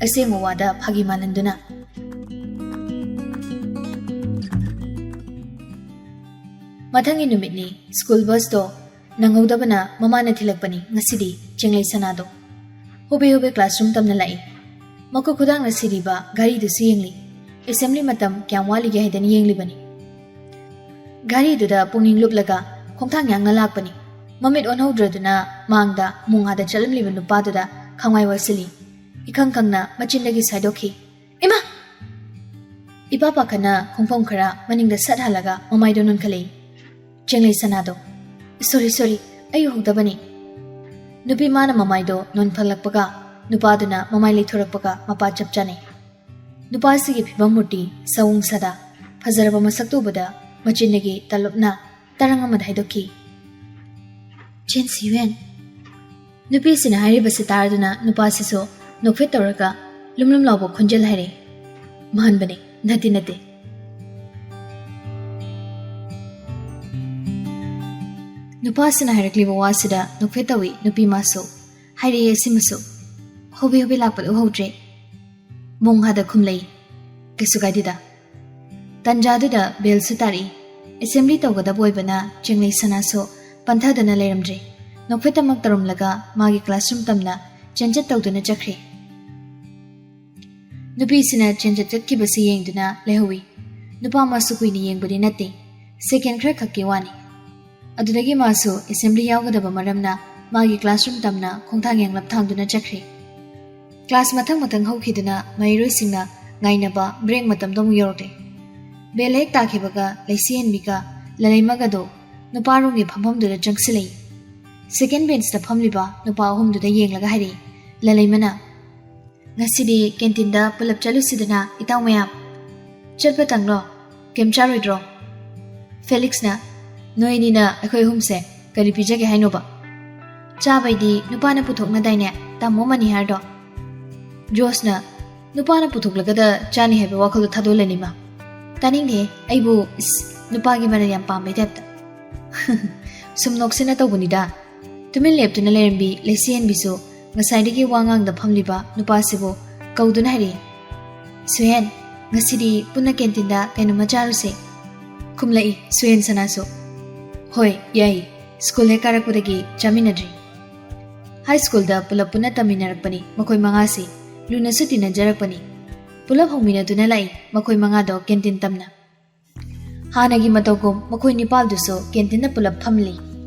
ꯑꯁꯦꯡꯕ ꯋꯥꯗ ꯐꯥꯒꯤ ꯃꯥꯜꯍꯟꯗꯨꯅ꯫ ꯃꯊꯪꯒꯤ ꯅꯨꯃꯤꯠꯅꯤ꯫ ꯁ꯭ꯀꯨꯜ ꯕꯁꯇꯣ ꯅꯪꯍꯧꯗꯕꯅ ꯃꯃꯥꯅ ꯊꯤꯜꯂꯛꯄꯅꯤ ꯉꯁꯤꯗꯤ ꯆꯦꯡꯂꯩ ꯁꯅꯥꯗꯣ꯫ ꯍꯣꯕꯦ ꯍꯣꯕꯦ classroom ꯇꯝꯅ ꯂꯥꯛꯏ꯫ ꯃꯈꯨꯠ ꯈꯨꯗꯥꯡꯅ ꯁꯤꯔꯤꯕ ꯘꯔꯤꯗꯨꯁꯨ ꯌꯦꯡꯂꯤ꯫ Assembly ꯃꯇꯝ ꯀꯌꯥꯝ ꯋꯥꯠꯂꯤꯒꯦ ꯍꯥꯏꯗꯅ ꯌꯦꯡꯂꯤꯕꯅꯤ꯫ ꯘꯔꯤꯗꯨꯗ ꯄꯨꯛꯅꯤꯡ ꯂꯨꯞꯂꯒ ꯈꯣꯡꯊꯥꯡ ꯌꯥꯡꯅ ꯂꯥꯛꯄꯅꯤ꯫ ꯃꯃꯤꯠ ꯑꯣꯟꯍꯧꯗ꯭ꯔꯗꯨꯅ ꯃꯥꯡꯗ ꯃꯨꯉꯥꯗ ꯆꯠꯂꯝꯂꯤꯕ ꯅꯨꯄꯥꯗꯨꯗ ꯈꯪꯋꯥꯏ ꯋꯥꯏꯁꯤꯜꯂꯤ꯫ ꯏꯈꯪ ꯈꯪꯅ ꯃꯆꯤꯟꯗꯒꯤ ꯁꯥꯏꯗꯣꯛꯈꯤ, "ꯏꯃꯥ!" ꯏꯄꯥ ꯄꯥꯈꯠꯅ ꯈꯣꯡꯐꯝ ꯈꯔ ꯃꯅꯤꯡꯗ ꯁꯠ ꯍꯜꯂꯒ ꯃꯃꯥꯏꯗꯣ ꯅꯣꯟꯈꯠꯂꯛꯏ꯫ ꯆꯦꯡꯂꯩ ꯁꯅꯥꯗꯣ, "Sorry, sorry, ꯑꯩ ꯎꯍꯧꯗꯕꯅꯤ"꯫ ꯅꯨꯄꯤ ꯃꯥꯅ ꯃꯃꯥꯏꯗꯣ ꯅꯣꯟꯐꯜꯂꯛꯄꯒ, ꯅꯨꯄꯥꯗꯨꯅ ꯃꯃꯥꯏ ꯂꯩꯊꯣꯔꯛꯄꯒ ꯃꯄꯥ ꯆꯞ ꯆꯥꯅꯩ꯫ ꯅꯨꯄꯥꯁꯤꯒꯤ ꯐꯤꯕꯝ ꯃꯨꯔꯇꯤ, ꯁꯑꯣꯡ ꯁꯥꯗꯥ, ꯐꯖꯔꯕ ꯃꯁꯛꯇꯨ ꯎꯕꯗ ꯃꯆꯤꯟꯗꯒꯤ ꯇꯂꯞꯅ ꯇꯔꯪ ꯑꯃꯗ ꯍꯥꯏꯗꯣꯛꯈꯤ, "ꯆꯦꯟ ꯁꯤꯌꯨꯑꯦꯟ!" ꯅꯨꯄꯤꯁꯤꯅ ꯍꯥꯏꯔꯤꯕꯁꯤ ꯇꯥꯔꯗꯨꯅ ꯅꯨꯄꯥꯁꯤꯁꯨ ꯅꯣꯛꯐꯦꯠ ꯇꯧꯔꯒ ꯂꯨꯝ ꯂꯨꯝ ꯂꯥꯎꯕ ꯈꯣꯟꯖꯦꯜ ꯍꯥꯏꯔꯛꯏ, "ꯃꯥꯟꯕꯅꯦ, ꯅꯠꯇꯦ, ꯅꯠꯇꯦ!" ꯅꯨꯄꯥꯁꯤꯅ ꯍꯥꯏꯔꯛꯂꯤꯕ ꯋꯥꯁꯤꯗ ꯅꯣꯛꯐꯦꯠ ꯇꯧꯏ ꯅꯨꯄꯤ ꯃꯥꯁꯨ꯫ ꯍꯥꯏꯔꯛꯑꯦ ꯁꯤꯃꯁꯨ, ꯍꯣꯕꯦ ꯍꯣꯕꯦ ꯂꯥꯛꯄꯗ ꯎꯍꯧꯗ꯭ꯔꯦ꯫ ꯃꯣꯡ ꯍꯥꯗ ꯈꯨꯝꯂꯛꯏ, "ꯀꯩꯁꯨ ꯀꯥꯏꯗꯦꯗ"꯫ ꯇꯟꯖꯥꯗꯨꯗ ꯕꯦꯜꯁꯨ ꯇꯥꯔꯛꯏ꯫ ꯑꯦꯁꯦꯝꯕ꯭ꯂꯤ ꯇꯧꯒꯗꯕ ꯑꯣꯏꯕꯅ ꯆꯦꯡꯂꯩ ꯁꯅꯥꯁꯨ ꯄꯟꯊꯗꯅ ꯂꯩꯔꯝꯗ꯭ꯔꯦ꯫ ꯅꯣꯛꯐꯦꯠꯇꯃꯛ ꯇꯧꯔꯝꯂꯒ ꯃꯥꯒꯤ ꯀ꯭ꯂꯥꯁꯔꯨꯝ ꯇꯝꯅ ꯆꯦꯟꯆꯠ ꯇꯧꯗꯨꯅ ꯆꯠꯈ꯭ꯔꯦ꯫ ꯅꯨꯄꯤꯁꯤꯅ ꯆꯦꯟꯆꯠ ꯆꯠꯈꯤꯕꯁꯤ ꯌꯦꯡꯗꯨꯅ ꯂꯩꯍꯧꯏ꯫ ꯅꯨꯄꯥ ꯃꯥꯁꯨ ꯀꯨꯏꯅ ꯌꯦꯡꯕꯗꯤ ꯅꯠꯇꯦ, ꯁꯦꯀꯦꯟ ꯈꯔ ꯈꯛꯀꯤ ꯋꯥꯅꯤ꯫ ꯑꯗꯨꯗꯒꯤ ꯃꯥꯁꯨ ꯑꯦꯁꯦꯝꯕ꯭ꯂꯤ ꯌꯥꯎꯒꯗꯕ ꯃꯔꯝꯅ ꯃꯥꯒꯤ ꯀ꯭ꯂꯥꯁꯔꯨꯝ ꯇꯝꯅ ꯈꯣꯡꯊꯥꯡ ꯌꯥꯡꯂꯞ ꯊꯥꯡꯗꯨꯅ ꯆꯠꯈ꯭ꯔꯦ꯫ ꯀ꯭ꯂꯥꯁ ꯃꯊꯪ ꯃꯊꯪ ꯍꯧꯈꯤꯗꯨꯅ ꯃꯍꯩꯔꯣꯏꯁꯤꯡꯅ ꯉꯥꯏꯅꯕ ꯕ꯭ꯔꯦꯛ ꯃꯇꯝꯗꯣ ꯑꯃꯨꯛ ꯌꯧꯔꯛꯂꯦ꯫ ꯕꯦꯜ ꯍꯦꯛ ꯇꯥꯈꯤꯕꯒ ꯂꯩꯁꯤꯍꯟꯕꯤꯒ ꯂꯂꯩꯃꯒꯗꯣ ꯅꯨꯄꯥ ꯔꯨꯝꯒꯤ ꯐꯝꯐꯝꯗꯨꯗ ꯆꯪꯁꯤꯜꯂꯛꯏ꯫ ꯁꯦꯀꯦꯟ ꯕꯦꯟꯁꯇ ꯐꯝꯂꯤꯕ ꯅꯨꯄꯥ ꯑꯍꯨꯝꯗꯨꯗ ꯌꯦꯡꯂꯒ ꯍꯥꯏꯔꯛꯏ ꯂꯂꯩꯃꯅ, "ꯉꯁꯤꯗꯤ ꯀꯦꯟꯇꯤꯟꯗ ꯄꯨꯂꯞ ꯆꯠꯂꯨꯁꯤꯗꯅ, ꯏꯇꯥꯎ ꯃꯌꯥꯝ?" "ꯆꯠꯄꯇꯪꯂꯣ? ꯀꯩꯝ ꯆꯥꯔꯣꯏꯗ꯭ꯔꯣ?" ꯐꯦꯂꯤꯛꯁꯅ, "ꯅꯣꯏ ꯑꯅꯤꯅ ꯑꯩꯈꯣꯏ ꯑꯍꯨꯝꯁꯦ ꯀꯔꯤ ꯄꯤꯖꯒꯦ ꯍꯥꯏꯅꯣꯕ? ꯆꯥꯕꯩꯗꯤ ꯅꯨꯄꯥꯅ ꯄꯨꯊꯣꯛꯅꯗꯥꯏꯅꯦ, ꯇꯥꯃꯣ ꯃꯅꯤ ꯍꯥꯏꯔꯗꯣ?" ꯖꯣꯁꯅ, "ꯅꯨꯄꯥꯅ ꯄꯨꯊꯣꯛꯂꯒꯗ ꯆꯥꯅꯤ ꯍꯥꯏꯕ ꯋꯥꯈꯜꯗꯣ ꯊꯥꯗꯣꯛꯍꯜꯂꯅꯤꯃ꯫ ꯇꯥꯅꯤꯡꯗꯦ, ꯑꯩꯕꯨ, ꯏꯁ, ꯅꯨꯄꯥꯒꯤ ꯃꯔꯜ ꯌꯥꯝ ꯄꯥꯝꯕꯩ ꯇꯥꯏꯞꯇ꯫" "ꯁꯨꯝ ꯅꯣꯛꯁꯤꯟꯅ ꯇꯧꯕꯅꯤꯗ꯫" ꯇꯨꯃꯤꯟ ꯂꯦꯞꯇꯨꯅ ꯂꯩꯔꯝꯕꯤ ꯂꯩꯁꯤꯍꯟꯕꯤꯁꯨ ꯉꯁꯥꯏꯗꯒꯤ ꯋꯥ ꯉꯥꯡꯗ ꯐꯝꯂꯤꯕ ꯅꯨꯄꯥꯁꯤꯕꯨ ꯀꯧꯗꯨꯅ ꯍꯥꯏꯔꯛꯏ, "ꯁꯨꯍꯦꯟ, ꯉꯁꯤꯗꯤ ꯄꯨꯟꯅ ꯀꯦꯟꯇꯤꯟꯗ ꯀꯩꯅꯣꯝꯃ ꯆꯥꯔꯨꯁꯦ꯫" ꯈꯨꯝꯂꯛꯏ ꯁꯨꯍꯦꯟ ꯁꯅꯥꯁꯨ, "ꯍꯣꯏ, ꯌꯥꯏ, ꯁ꯭ꯀꯨꯜ ꯍꯦꯛ ꯀꯥꯔꯛꯄꯗꯒꯤ ꯆꯥꯃꯤꯟꯅꯗ꯭ꯔꯤ꯫ ꯍꯥꯏ ꯁ꯭ꯀꯨꯜꯗ ꯄꯨꯂꯞ ꯄꯨꯟꯅ ꯇꯝꯃꯤꯟꯅꯔꯛꯄꯅꯤ ꯃꯈꯣꯏ ꯃꯉꯥꯁꯤ, ꯂꯨꯅꯁꯨ ꯇꯤꯟꯅꯖꯔꯛꯄꯅꯤ꯫ ꯄꯨꯂꯞ ꯍꯧꯃꯤꯟꯅꯗꯨꯅ ꯂꯥꯛꯏ ꯃꯈꯣꯏ ꯃꯉꯥꯗꯣ ꯀꯦꯟꯇꯤꯟ ꯇꯝꯅ꯫" ꯍꯥꯟꯅꯒꯤ ꯃꯇꯧꯒꯨꯝ ꯃꯈꯣꯏ ꯅꯤꯄꯥꯜꯗꯨꯁꯨ ꯀꯦꯟꯇꯤꯟꯗ ꯄꯨꯂꯞ ꯐꯝꯂꯤ꯫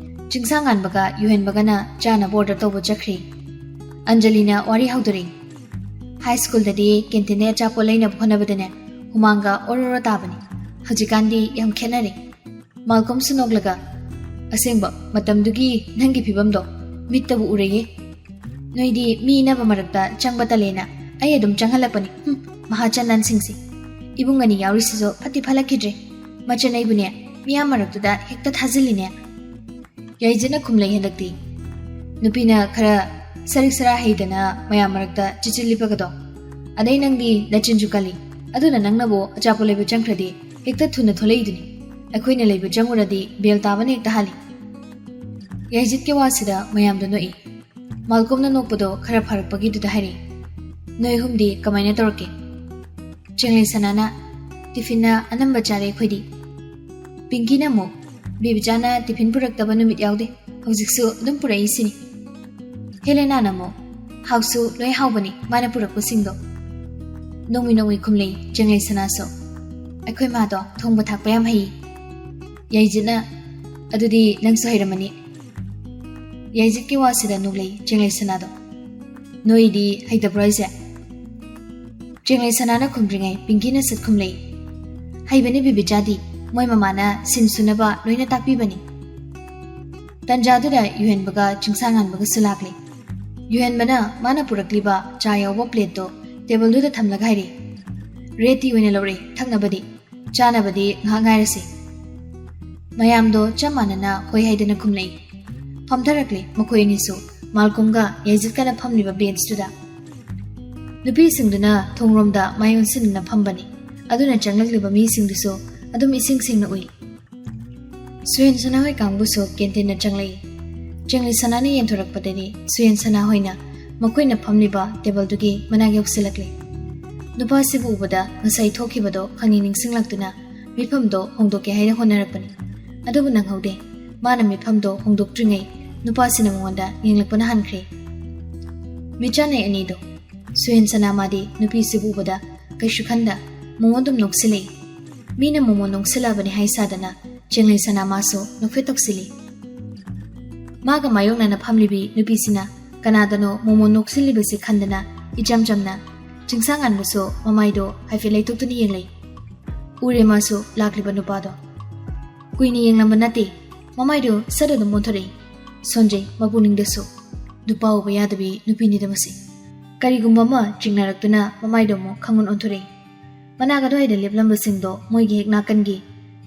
ꯆꯤꯡꯁꯥꯡꯉꯥꯟꯕꯒ ꯌꯨꯍꯦꯟꯕꯒꯅ ꯆꯥꯅꯕ ꯑꯣꯔꯗꯔ ꯇꯧꯕ ꯆꯠꯈ꯭ꯔꯤ꯫ ꯑꯟꯖꯂꯤꯅ ꯋꯥꯔꯤ ꯍꯧꯗꯣꯔꯛꯏ, "ꯍꯥꯏ ꯁ꯭ꯀꯨꯜꯗꯗꯤ ꯀꯦꯟꯇꯤꯟꯗ ꯑꯆꯥꯄꯣꯠ ꯂꯩꯅꯕ ꯍꯣꯠꯅꯕꯗꯅꯦ ꯍꯨꯃꯥꯡꯒ ꯑꯣꯔꯣ ꯑꯣꯔꯣ ꯇꯥꯕꯅꯤ꯫ ꯍꯧꯖꯤꯛꯀꯥꯟꯗꯤ ꯌꯥꯝ ꯈꯦꯠꯅꯔꯦ꯫" ꯃꯥꯜꯀꯣꯝꯁꯨ ꯅꯣꯛꯂꯒ, "ꯑꯁꯦꯡꯕ, ꯃꯇꯝꯗꯨꯒꯤ ꯅꯪꯒꯤ ꯐꯤꯕꯝꯗꯣ ꯃꯤꯠꯇꯕꯨ ꯎꯔꯦꯌꯦ꯫" ꯅꯣꯏꯗꯤ ꯃꯤ ꯏꯟꯅꯕ ꯃꯔꯛꯇ ꯆꯪꯕ ꯇꯜꯂꯦꯅ ꯑꯩ ꯑꯗꯨꯝ ꯆꯪꯍꯜꯂꯛꯄꯅꯤ꯫ ꯍꯨꯝ, ꯃꯍꯥꯆꯟ ꯅꯟꯁꯤꯡꯁꯦ꯫ ꯏꯕꯨꯡ ꯑꯅꯤ ꯌꯥꯎꯔꯤꯁꯤꯁꯨ ꯐꯠꯇꯤ ꯐꯠꯂꯛꯈꯤꯗ꯭ꯔꯦ꯫ ꯃꯆꯟ ꯑꯩꯕꯨꯅꯦ ꯃꯤꯌꯥꯝ ꯃꯔꯛꯇꯨꯗ ꯍꯦꯛꯇ ꯊꯥꯖꯤꯜꯂꯤꯅꯦ꯫ ꯌꯥꯏꯖꯠꯅ ꯈꯨꯝꯂꯩ ꯍꯟꯗꯛꯇꯤ꯫ ꯅꯨꯄꯤꯅ ꯈꯔ ꯁꯔꯤꯛ ꯁꯔꯥ ꯍꯩꯗꯅ ꯃꯌꯥꯝ ꯃꯔꯛꯇ ꯆꯤꯆꯤꯜꯂꯤꯕꯒꯗꯣ꯫ ꯑꯗꯩ ꯅꯪꯗꯤ ꯅꯆꯤꯟꯁꯨ ꯀꯜꯂꯤ꯫ ꯑꯗꯨꯅ ꯅꯪꯅꯕꯨ ꯑꯆꯥꯄꯣꯠ ꯂꯩꯕ ꯆꯪꯈ꯭ꯔꯗꯤ ꯍꯦꯛꯇ ꯊꯨꯅ ꯊꯣꯛꯂꯛꯏꯗꯨꯅꯤ꯫ ꯑꯩꯈꯣꯏꯅ ꯂꯩꯕ ꯆꯪꯉꯨꯔꯗꯤ ꯕꯦꯜ ꯇꯥꯕꯅ ꯍꯦꯛꯇ ꯍꯥꯜꯂꯤ꯫ ꯌꯥꯏꯖꯠꯀꯤ ꯋꯥꯁꯤꯗ ꯃꯌꯥꯝꯗꯣ ꯅꯣꯛꯏ꯫ ꯃꯥꯜꯀꯣꯝꯅ ꯅꯣꯛꯄꯗꯣ ꯈꯔ ꯐꯔꯛꯄꯒꯤꯗꯨꯗ ꯍꯥꯏꯔꯛꯏ, "ꯅꯣꯏ ꯑꯍꯨꯝꯗꯤ ꯀꯃꯥꯏꯅ ꯇꯧꯔꯛꯀꯦ?" ꯆꯦꯡꯂꯩ ꯁꯅꯥꯅ, "ꯇꯤꯐꯤꯟꯅ ꯑꯅꯝꯕ ꯆꯥꯔꯦ ꯑꯩꯈꯣꯏꯗꯤ꯫" ꯄꯤꯡꯀꯤꯅ ꯑꯃꯨꯛ, "ꯕꯦꯕꯤꯆꯥꯅ ꯇꯤꯐꯤꯟ ꯄꯨꯔꯛꯇꯕ ꯅꯨꯃꯤꯠ ꯌꯥꯎꯗꯦ, ꯍꯧꯖꯤꯛꯁꯨ ꯑꯗꯨꯝ ꯄꯨꯔꯛꯏꯁꯤꯅꯤ꯫" ꯍꯦꯂꯦꯅꯥꯅ ꯑꯃꯨꯛ, "ꯍꯥꯎꯁꯨ ꯂꯣꯏ ꯍꯥꯎꯕꯅꯤ ꯃꯥꯅ ꯄꯨꯔꯛꯄꯁꯤꯡꯗꯣ꯫" ꯅꯣꯡꯃꯤ ꯅꯣꯡꯃꯤ ꯈꯨꯝꯂꯩ ꯆꯦꯡꯂꯩ ꯁꯅꯥꯁꯨ, "ꯑꯩꯈꯣꯏ ꯃꯥꯗꯣ ꯊꯣꯡꯕ ꯊꯥꯛꯄ ꯌꯥꯝ ꯍꯩ꯫" ꯌꯥꯏꯖꯠꯅ, "ꯑꯗꯨꯗꯤ ꯅꯪꯁꯨ ꯍꯩꯔꯝꯃꯅꯤ꯫" ꯌꯥꯏꯖꯠꯀꯤ ꯋꯥꯁꯤꯗ ꯅꯣꯛꯂꯩ ꯆꯦꯡꯂꯩ ꯁꯅꯥꯗꯣ, "ꯅꯣꯏꯗꯤ ꯍꯩꯇꯕ꯭ꯔꯣ ꯍꯥꯏꯁꯦ?" ꯆꯦꯡꯂꯩ ꯁꯅꯥꯅ ꯈꯨꯝꯗ꯭ꯔꯤꯉꯩ ꯄꯤꯡꯀꯤꯅ ꯁꯠ ꯈꯨꯝꯂꯩ, "ꯍꯩꯕꯅꯤ ꯕꯤꯕꯤꯆꯥꯗꯤ, ꯃꯣꯏ ꯃꯃꯥꯅ ꯁꯤꯟ ꯁꯨꯅꯕ ꯂꯣꯏꯅ ꯇꯥꯛꯄꯤꯕꯅꯤ꯫" ꯇꯟꯖꯥꯗꯨꯗ ꯌꯨꯍꯦꯟꯕꯒ ꯆꯤꯡꯁꯥꯡꯉꯥꯟꯕꯒꯁꯨ ꯂꯥꯛꯂꯦ꯫ ꯌꯨꯍꯦꯟꯕꯅ ꯃꯥꯅ ꯄꯨꯔꯛꯂꯤꯕ ꯆꯥ ꯌꯥꯎꯕ ꯄ꯭ꯂꯦꯠꯇꯣ ꯇꯦꯕꯜꯗꯨꯗ ꯊꯝꯂꯒ ꯍꯥꯏꯔꯛꯏ, "ꯔꯦꯗꯤ ꯑꯣꯏꯅ ꯂꯧꯔꯛꯏ, ꯊꯛꯅꯕꯗꯤ꯫ ꯆꯥꯅꯕꯗꯤ ꯉꯥꯏꯍꯥꯛ ꯉꯥꯏꯔꯁꯤ꯫" ꯃꯌꯥꯝꯗꯣ ꯆꯞ ꯃꯥꯟꯅꯅ ꯍꯣꯏ ꯍꯥꯏꯗꯅ ꯈꯨꯝꯂꯛꯏ꯫ ꯐꯝꯊꯔꯛꯂꯦ ꯃꯈꯣꯏ ꯑꯅꯤꯁꯨ, ꯃꯥꯜꯀꯣꯝꯒ ꯌꯥꯏꯖꯠꯀꯅ ꯐꯝꯂꯤꯕ ꯕꯦꯟꯁꯇꯨꯗ꯫ ꯅꯨꯄꯤꯁꯤꯡꯗꯨꯅ ꯊꯣꯡꯔꯣꯝꯗ ꯃꯥꯏ ꯑꯣꯟꯁꯤꯟꯗꯨꯅ ꯐꯝꯕꯅꯤ꯫ ꯑꯗꯨꯅ ꯆꯪꯂꯛꯂꯤꯕ ꯃꯤꯁꯤꯡꯗꯨꯁꯨ ꯑꯗꯨꯝ ꯏꯁꯤꯡ ꯁꯦꯡꯅ ꯎꯏ꯫ ꯁꯨꯌꯦꯟ ꯁꯅꯥ ꯍꯣꯏ ꯀꯥꯡꯕꯨꯁꯨ ꯀꯦꯟꯇꯤꯟꯗ ꯆꯪꯂꯛꯏ꯫ ꯆꯦꯡꯂꯩ ꯁꯅꯥꯅ ꯌꯦꯟꯊꯣꯔꯛꯄꯗꯗꯤ ꯁꯨꯌꯦꯟ ꯁꯅꯥ ꯍꯣꯏꯅ ꯃꯈꯣꯏꯅ ꯐꯝꯂꯤꯕ ꯇꯦꯕꯜꯗꯨꯒꯤ ꯃꯅꯥꯛ ꯌꯧꯁꯤꯜꯂꯛꯂꯦ꯫ ꯅꯨꯄꯥꯁꯤꯕꯨ ꯎꯕꯗ ꯉꯁꯥꯏ ꯊꯣꯛꯈꯤꯕꯗꯣ ꯈꯪꯅꯤꯡ ꯅꯤꯡꯁꯤꯡꯂꯛꯇꯨꯅ ꯃꯤꯐꯝꯗꯣ ꯍꯣꯡꯗꯣꯛꯀꯦ ꯍꯥꯏꯅ ꯍꯣꯠꯅꯔꯛꯄꯅꯤ꯫ ꯑꯗꯨꯕꯨ ꯅꯪꯍꯧꯗꯦ꯫ ꯃꯥꯅ ꯃꯤꯐꯝꯗꯣ ꯍꯣꯡꯗꯣꯛꯇ꯭ꯔꯤꯉꯩ ꯅꯨꯄꯥꯁꯤꯅ ꯃꯉꯣꯟꯗ ꯌꯦꯡꯂꯛꯄꯅ ꯍꯟꯈ꯭ꯔꯦ꯫ ꯃꯤꯠꯆꯥꯟꯅꯩ ꯑꯅꯤꯗꯣ꯫ ꯁꯨꯌꯦꯟ ꯁꯅꯥ ꯃꯥꯗꯤ ꯅꯨꯄꯤꯁꯤꯕꯨ ꯎꯕꯗ ꯀꯩꯁꯨ ꯈꯟꯗ ꯃꯉꯣꯟ ꯑꯗꯨꯝ ꯅꯣꯛꯁꯤꯜꯂꯛꯏ꯫ ꯃꯤꯅ ꯃꯣꯃꯣꯟ ꯅꯣꯛꯁꯤꯜꯂꯛꯑꯕꯅꯤ ꯍꯥꯏ ꯁꯥꯗꯅ ꯆꯦꯡꯂꯩ ꯁꯅꯥ ꯃꯥꯁꯨ ꯅꯣꯛꯐꯦꯠ ꯇꯧꯁꯤꯜꯂꯤ꯫ ꯃꯥꯒ ꯃꯥꯌꯣꯛꯅꯅ ꯐꯝꯂꯤꯕꯤ ꯅꯨꯄꯤꯁꯤꯅ ꯀꯅꯥꯗꯅꯣ ꯃꯣꯃꯣꯟ ꯅꯣꯛꯁꯤꯜꯂꯤꯕꯁꯤ ꯈꯟꯗꯅ ꯏꯆꯝ ꯆꯝꯅ ꯆꯤꯡꯁꯥꯡꯉꯥꯟꯕꯁꯨ ꯃꯃꯥꯏꯗꯣ ꯍꯥꯏꯐꯦꯠ ꯂꯩꯊꯣꯛꯇꯨꯅ ꯌꯦꯡꯂꯛꯏ꯫ ꯎꯔꯦ ꯃꯥꯁꯨ ꯂꯥꯛꯂꯤꯕ ꯅꯨꯄꯥꯗꯣ꯫ ꯀꯨꯏꯅ ꯌꯦꯡꯂꯝꯕ ꯅꯠꯇꯦ, ꯃꯃꯥꯏꯗꯣ ꯁꯠ ꯑꯗꯨꯝ ꯑꯣꯟꯊꯣꯔꯛꯏ꯫ ꯁꯣꯟꯖꯩ ꯃꯄꯨꯛꯅꯤꯡꯗꯁꯨ꯫ ꯅꯨꯄꯥ ꯎꯕ ꯌꯥꯗꯕꯤ ꯅꯨꯄꯤꯅꯤꯗ ꯃꯁꯤ꯫ ꯀꯔꯤꯒꯨꯝꯕ ꯑꯃ ꯆꯤꯡꯅꯔꯛꯇꯨꯅ ꯃꯃꯥꯏꯗꯣ ꯑꯃꯨꯛ ꯈꯪꯑꯣꯟ ꯑꯣꯟꯊꯣꯔꯛꯏ꯫ ꯃꯅꯥꯛ ꯑꯗꯨꯋꯥꯏꯗ ꯂꯦꯞꯂꯝꯕꯁꯤꯡꯗꯣ ꯃꯣꯏꯒꯤ ꯍꯦꯛ ꯅꯥꯀꯟꯒꯤ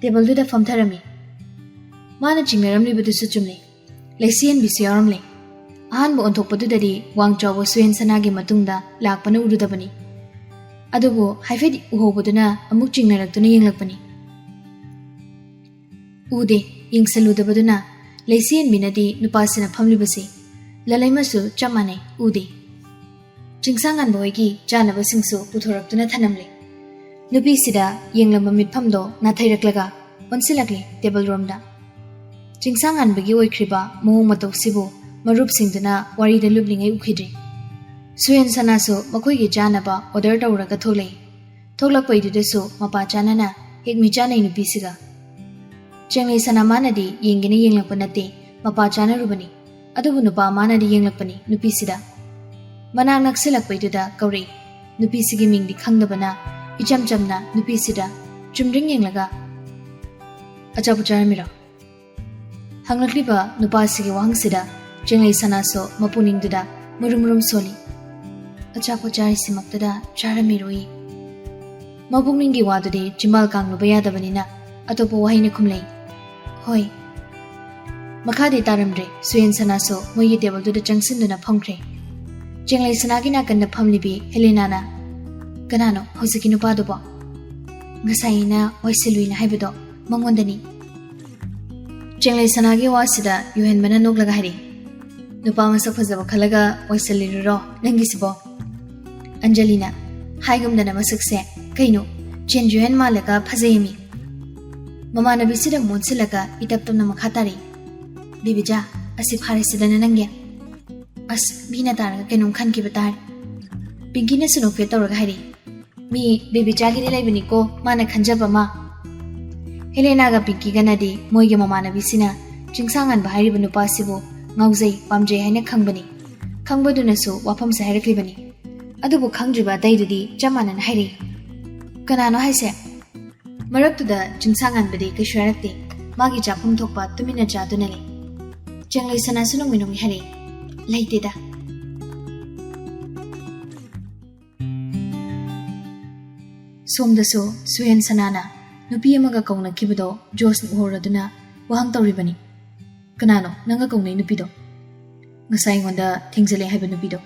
ꯇꯦꯕꯜꯗꯨꯗ ꯐꯝꯊꯔꯝꯃꯤ꯫ ꯃꯥꯅ ꯆꯤꯡꯅꯔꯝꯂꯤꯕꯗꯨꯁꯨ ꯆꯨꯝꯂꯤ꯫ ꯂꯩꯁꯤꯍꯟꯕꯤꯁꯨ ꯌꯥꯎꯔꯝꯂꯦ꯫ ꯑꯍꯥꯟꯕ ꯑꯣꯟꯊꯣꯛꯄꯗꯨꯗꯗꯤ ꯋꯥꯡ ꯆꯥꯎꯕ ꯁꯨꯌꯦꯟ ꯁꯅꯥꯒꯤ ꯃꯇꯨꯡꯗ ꯂꯥꯛꯄꯅ ꯎꯔꯨꯗꯕꯅꯤ꯫ ꯑꯗꯨꯕꯨ ꯍꯥꯏꯐꯦꯠ ꯎꯍꯧꯕꯗꯨꯅ ꯑꯃꯨꯛ ꯆꯤꯡꯅꯔꯛꯇꯨꯅ ꯌꯦꯡꯂꯛꯄꯅꯤ꯫ ꯎꯗꯦ꯫ ꯌꯦꯡꯁꯜꯂꯨꯗꯕꯗꯨꯅ ꯂꯩꯁꯤꯍꯟꯕꯤꯅꯗꯤ ꯅꯨꯄꯥꯁꯤꯅ ꯐꯝꯂꯤꯕꯁꯤ ꯂꯂꯩꯃꯁꯨ ꯆꯞ ꯃꯥꯟꯅꯩ, ꯎꯗꯦ꯫ ꯆꯤꯡꯁꯥꯡꯉꯥꯟꯕ ꯍꯣꯏꯒꯤ ꯆꯥꯅꯕꯁꯤꯡꯁꯨ ꯄꯨꯊꯣꯔꯛꯇꯨꯅ ꯊꯅꯝꯂꯦ꯫ ꯅꯨꯄꯤꯁꯤꯗ ꯌꯦꯡꯂꯝꯕ ꯃꯤꯠꯐꯝꯗꯣ ꯅꯥꯊꯩꯔꯛꯂꯒ ꯑꯣꯟꯁꯤꯜꯂꯛꯂꯦ ꯇꯦꯕꯜ ꯔꯣꯝꯗ꯫ ꯆꯤꯡꯁꯥꯡꯉꯥꯟꯕꯒꯤ ꯑꯣꯏꯈ꯭ꯔꯤꯕ ꯃꯑꯣꯡ ꯃꯇꯧꯁꯤꯕꯨ ꯃꯔꯨꯞꯁꯤꯡꯗꯨꯅ ꯋꯥꯔꯤꯗ ꯂꯨꯞꯂꯤꯉꯩ ꯎꯈꯤꯗ꯭ꯔꯤ꯫ ꯁꯨꯌꯦꯟ ꯁꯅꯥꯁꯨ ꯃꯈꯣꯏꯒꯤ ꯆꯥꯅꯕ ꯑꯣꯔꯗꯔ ꯇꯧꯔꯒ ꯊꯣꯛꯂꯛꯏ꯫ ꯊꯣꯛꯂꯛꯄꯩꯗꯨꯗꯁꯨ ꯃꯄꯥ ꯆꯥꯅꯅ ꯍꯦꯛ ꯃꯤꯆꯥꯅꯩ ꯅꯨꯄꯤꯁꯤꯒ꯫ ꯆꯦꯡꯂꯩ ꯁꯅꯥ ꯃꯥꯅꯗꯤ ꯌꯦꯡꯒꯦꯅ ꯌꯦꯡꯂꯛꯄ ꯅꯠꯇꯦ, ꯃꯄꯥ ꯆꯥꯅꯔꯨꯕꯅꯤ꯫ ꯑꯗꯨꯕꯨ ꯅꯨꯄꯥ ꯃꯥꯅꯗꯤ ꯌꯦꯡꯂꯛꯄꯅꯤ ꯅꯨꯄꯤꯁꯤꯗ꯫ ꯃꯅꯥꯛ ꯅꯛꯁꯤꯜꯂꯛꯄꯩꯗꯨꯗ ꯀꯧꯔꯛꯏ꯫ ꯅꯨꯄꯤꯁꯤꯒꯤ ꯃꯤꯡꯗꯤ ꯈꯪꯗꯕꯅ ꯏꯆꯝ ꯆꯝꯅ ꯅꯨꯄꯤꯁꯤꯗ ꯆꯨꯝꯗ꯭ꯔꯤꯡ ꯌꯦꯡꯂꯒ, "ꯑꯆꯥꯄꯣꯠ ꯆꯥꯔꯝꯃꯤꯔꯣ?" ꯍꯪꯂꯛꯂꯤꯕ ꯅꯨꯄꯥꯁꯤꯒꯤ ꯋꯥꯍꯪꯁꯤꯗ ꯆꯦꯡꯂꯩ ꯁꯅꯥꯁꯨ ꯃꯄꯨꯛꯅꯤꯡꯗꯨꯗ ꯃꯨꯔꯨꯝ ꯃꯨꯔꯨꯝ ꯁꯣꯜꯂꯤ꯫ "ꯑꯆꯥꯄꯣꯠ ꯆꯥꯔꯤꯁꯤꯃꯛꯇꯗ ꯆꯥꯔꯝꯃꯤꯔꯣꯏ꯫" ꯃꯄꯨꯛꯅꯤꯡꯒꯤ ꯋꯥꯗꯨꯗꯤ ꯆꯤꯝꯕꯥꯜ ꯀꯥꯡꯂꯨꯕ ꯌꯥꯗꯕꯅꯤꯅ ꯑꯇꯣꯞꯄ ꯋꯥꯍꯩꯅ ꯈꯨꯝꯂꯩ꯫ "ꯍꯣꯏ꯫" ꯃꯈꯥꯗꯤ ꯇꯥꯔꯝꯗ꯭ꯔꯦ꯫ ꯁꯨꯌꯦꯟ ꯁꯅꯥꯁꯨ ꯃꯣꯏꯒꯤ ꯇꯦꯕꯜꯗꯨꯗ ꯆꯪꯁꯤꯟꯗꯨꯅ ꯐꯝꯈ꯭ꯔꯦ꯫ ꯆꯦꯡꯂꯩ ꯁꯅꯥꯒꯤ ꯅꯥꯀꯟꯗ ꯐꯝꯂꯤꯕꯤ ꯍꯦꯂꯦꯅꯥꯅ, "ꯀꯅꯥꯅꯣ ꯍꯧꯖꯤꯛꯀꯤ ꯅꯨꯄꯥꯗꯨꯕꯣ?" "ꯉꯁꯥꯏ ꯑꯩꯅ ꯋꯥꯏꯁꯤꯜꯂꯨꯏꯅ ꯍꯥꯏꯕꯗꯣ, ꯃꯉꯣꯟꯗꯅꯤ꯫" ꯆꯦꯡꯂꯩ ꯁꯅꯥꯒꯤ ꯋꯥꯁꯤꯗ ꯌꯨꯍꯦꯟꯕꯅ ꯅꯣꯛꯂꯒ ꯍꯥꯏꯔꯛꯏ, "ꯅꯨꯄꯥ ꯃꯁꯛ ꯐꯖꯕ ꯈꯜꯂꯒ ꯋꯥꯏꯁꯤꯜꯂꯤꯔꯨꯔꯣ ꯅꯪꯒꯤꯁꯤꯕꯣ?" ꯑꯟꯖꯂꯤꯅ, "ꯍꯥꯏꯒꯨꯝꯗꯅ ꯃꯁꯛꯁꯦ ꯀꯩꯅꯣ, ꯆꯦꯟ ꯌꯨꯍꯦꯟ ꯃꯥꯜꯂꯒ ꯐꯖꯩꯃꯤ꯫" ꯃꯃꯥꯟꯅꯕꯤꯁꯤꯗ ꯃꯣꯟꯁꯤꯜꯂꯒ ꯏꯇꯞ ꯇꯞꯅ ꯃꯈꯥ ꯇꯥꯔꯛꯏ, "ꯕꯦꯕꯤꯆꯥ, ꯑꯁꯤ ꯐꯥꯔꯦꯁꯤꯗꯅ ꯅꯪꯒꯤ꯫" "ꯑꯁ, ꯃꯤꯅ ꯇꯥꯔꯒ ꯀꯩꯅꯣꯝ ꯈꯟꯈꯤꯕ ꯇꯥꯔꯦ꯫" ꯄꯤꯡꯀꯤꯅꯁꯨ ꯅꯣꯛꯐꯦꯠ ꯇꯧꯔꯒ ꯍꯥꯏꯔꯛꯏ, "ꯃꯤ ꯕꯦꯕꯤꯆꯥꯒꯤꯗꯤ ꯂꯩꯕꯅꯤꯀꯣ ꯃꯥꯅ ꯈꯟꯖꯕ ꯑꯃ꯫" ꯍꯦꯂꯦꯅꯥꯒ ꯄꯤꯡꯀꯤꯒꯅꯗꯤ ꯃꯣꯏꯒꯤ ꯃꯃꯥꯟꯅꯕꯤꯁꯤꯅ ꯆꯤꯡꯁꯥꯡꯉꯥꯟꯕ ꯍꯥꯏꯔꯤꯕ ꯅꯨꯄꯥꯁꯤꯕꯨ ꯉꯥꯎꯖꯩ, ꯄꯥꯝꯖꯩ ꯍꯥꯏꯅ ꯈꯪꯕꯅꯤ꯫ ꯈꯪꯕꯗꯨꯅꯁꯨ ꯋꯥꯐꯝꯁꯦ ꯍꯥꯏꯔꯛꯂꯤꯕꯅꯤ꯫ ꯑꯗꯨꯕꯨ ꯈꯪꯗ꯭ꯔꯤꯕ ꯑꯇꯩꯗꯨꯗꯤ ꯆꯞ ꯃꯥꯟꯅꯅ ꯍꯥꯏꯔꯛꯏ꯫ "ꯀꯅꯥꯅꯣ ꯍꯥꯏꯁꯦ?" ꯃꯔꯛꯇꯨꯗ ꯆꯤꯡꯁꯥꯡꯉꯥꯟꯕꯗꯤ ꯀꯩꯁꯨ ꯍꯥꯏꯔꯛꯇꯦ꯫ ꯃꯥꯒꯤ ꯆꯥꯐꯝ ꯊꯣꯛꯄ ꯇꯨꯃꯤꯟꯅ ꯆꯥꯗꯨꯅ ꯂꯩ꯫ ꯆꯦꯡꯂꯩ ꯁꯅꯥꯁꯨ ꯅꯣꯡꯃꯤ ꯅꯣꯡꯃꯤ ꯍꯥꯏꯔꯛꯏ, ꯂꯩꯇꯦꯗ꯫ ꯁꯣꯝꯗꯁꯨ ꯁꯨꯍꯦꯟ ꯁꯅꯥꯅ ꯅꯨꯄꯤ ꯑꯃꯒ ꯀꯧꯅꯈꯤꯕꯗꯣ ꯖꯣꯁꯅ ꯎꯍꯧꯔꯗꯨꯅ ꯋꯥꯍꯪ ꯇꯧꯔꯤꯕꯅꯤ꯫ "ꯀꯅꯥꯅꯣ ꯅꯪꯒ ꯀꯧꯅꯩ ꯅꯨꯄꯤꯗꯣ? ꯉꯁꯥꯏ ꯑꯩꯉꯣꯟꯗ ꯊꯦꯡꯖꯤꯜꯂꯦ ꯍꯥꯏꯕ ꯅꯨꯄꯤꯗꯣ?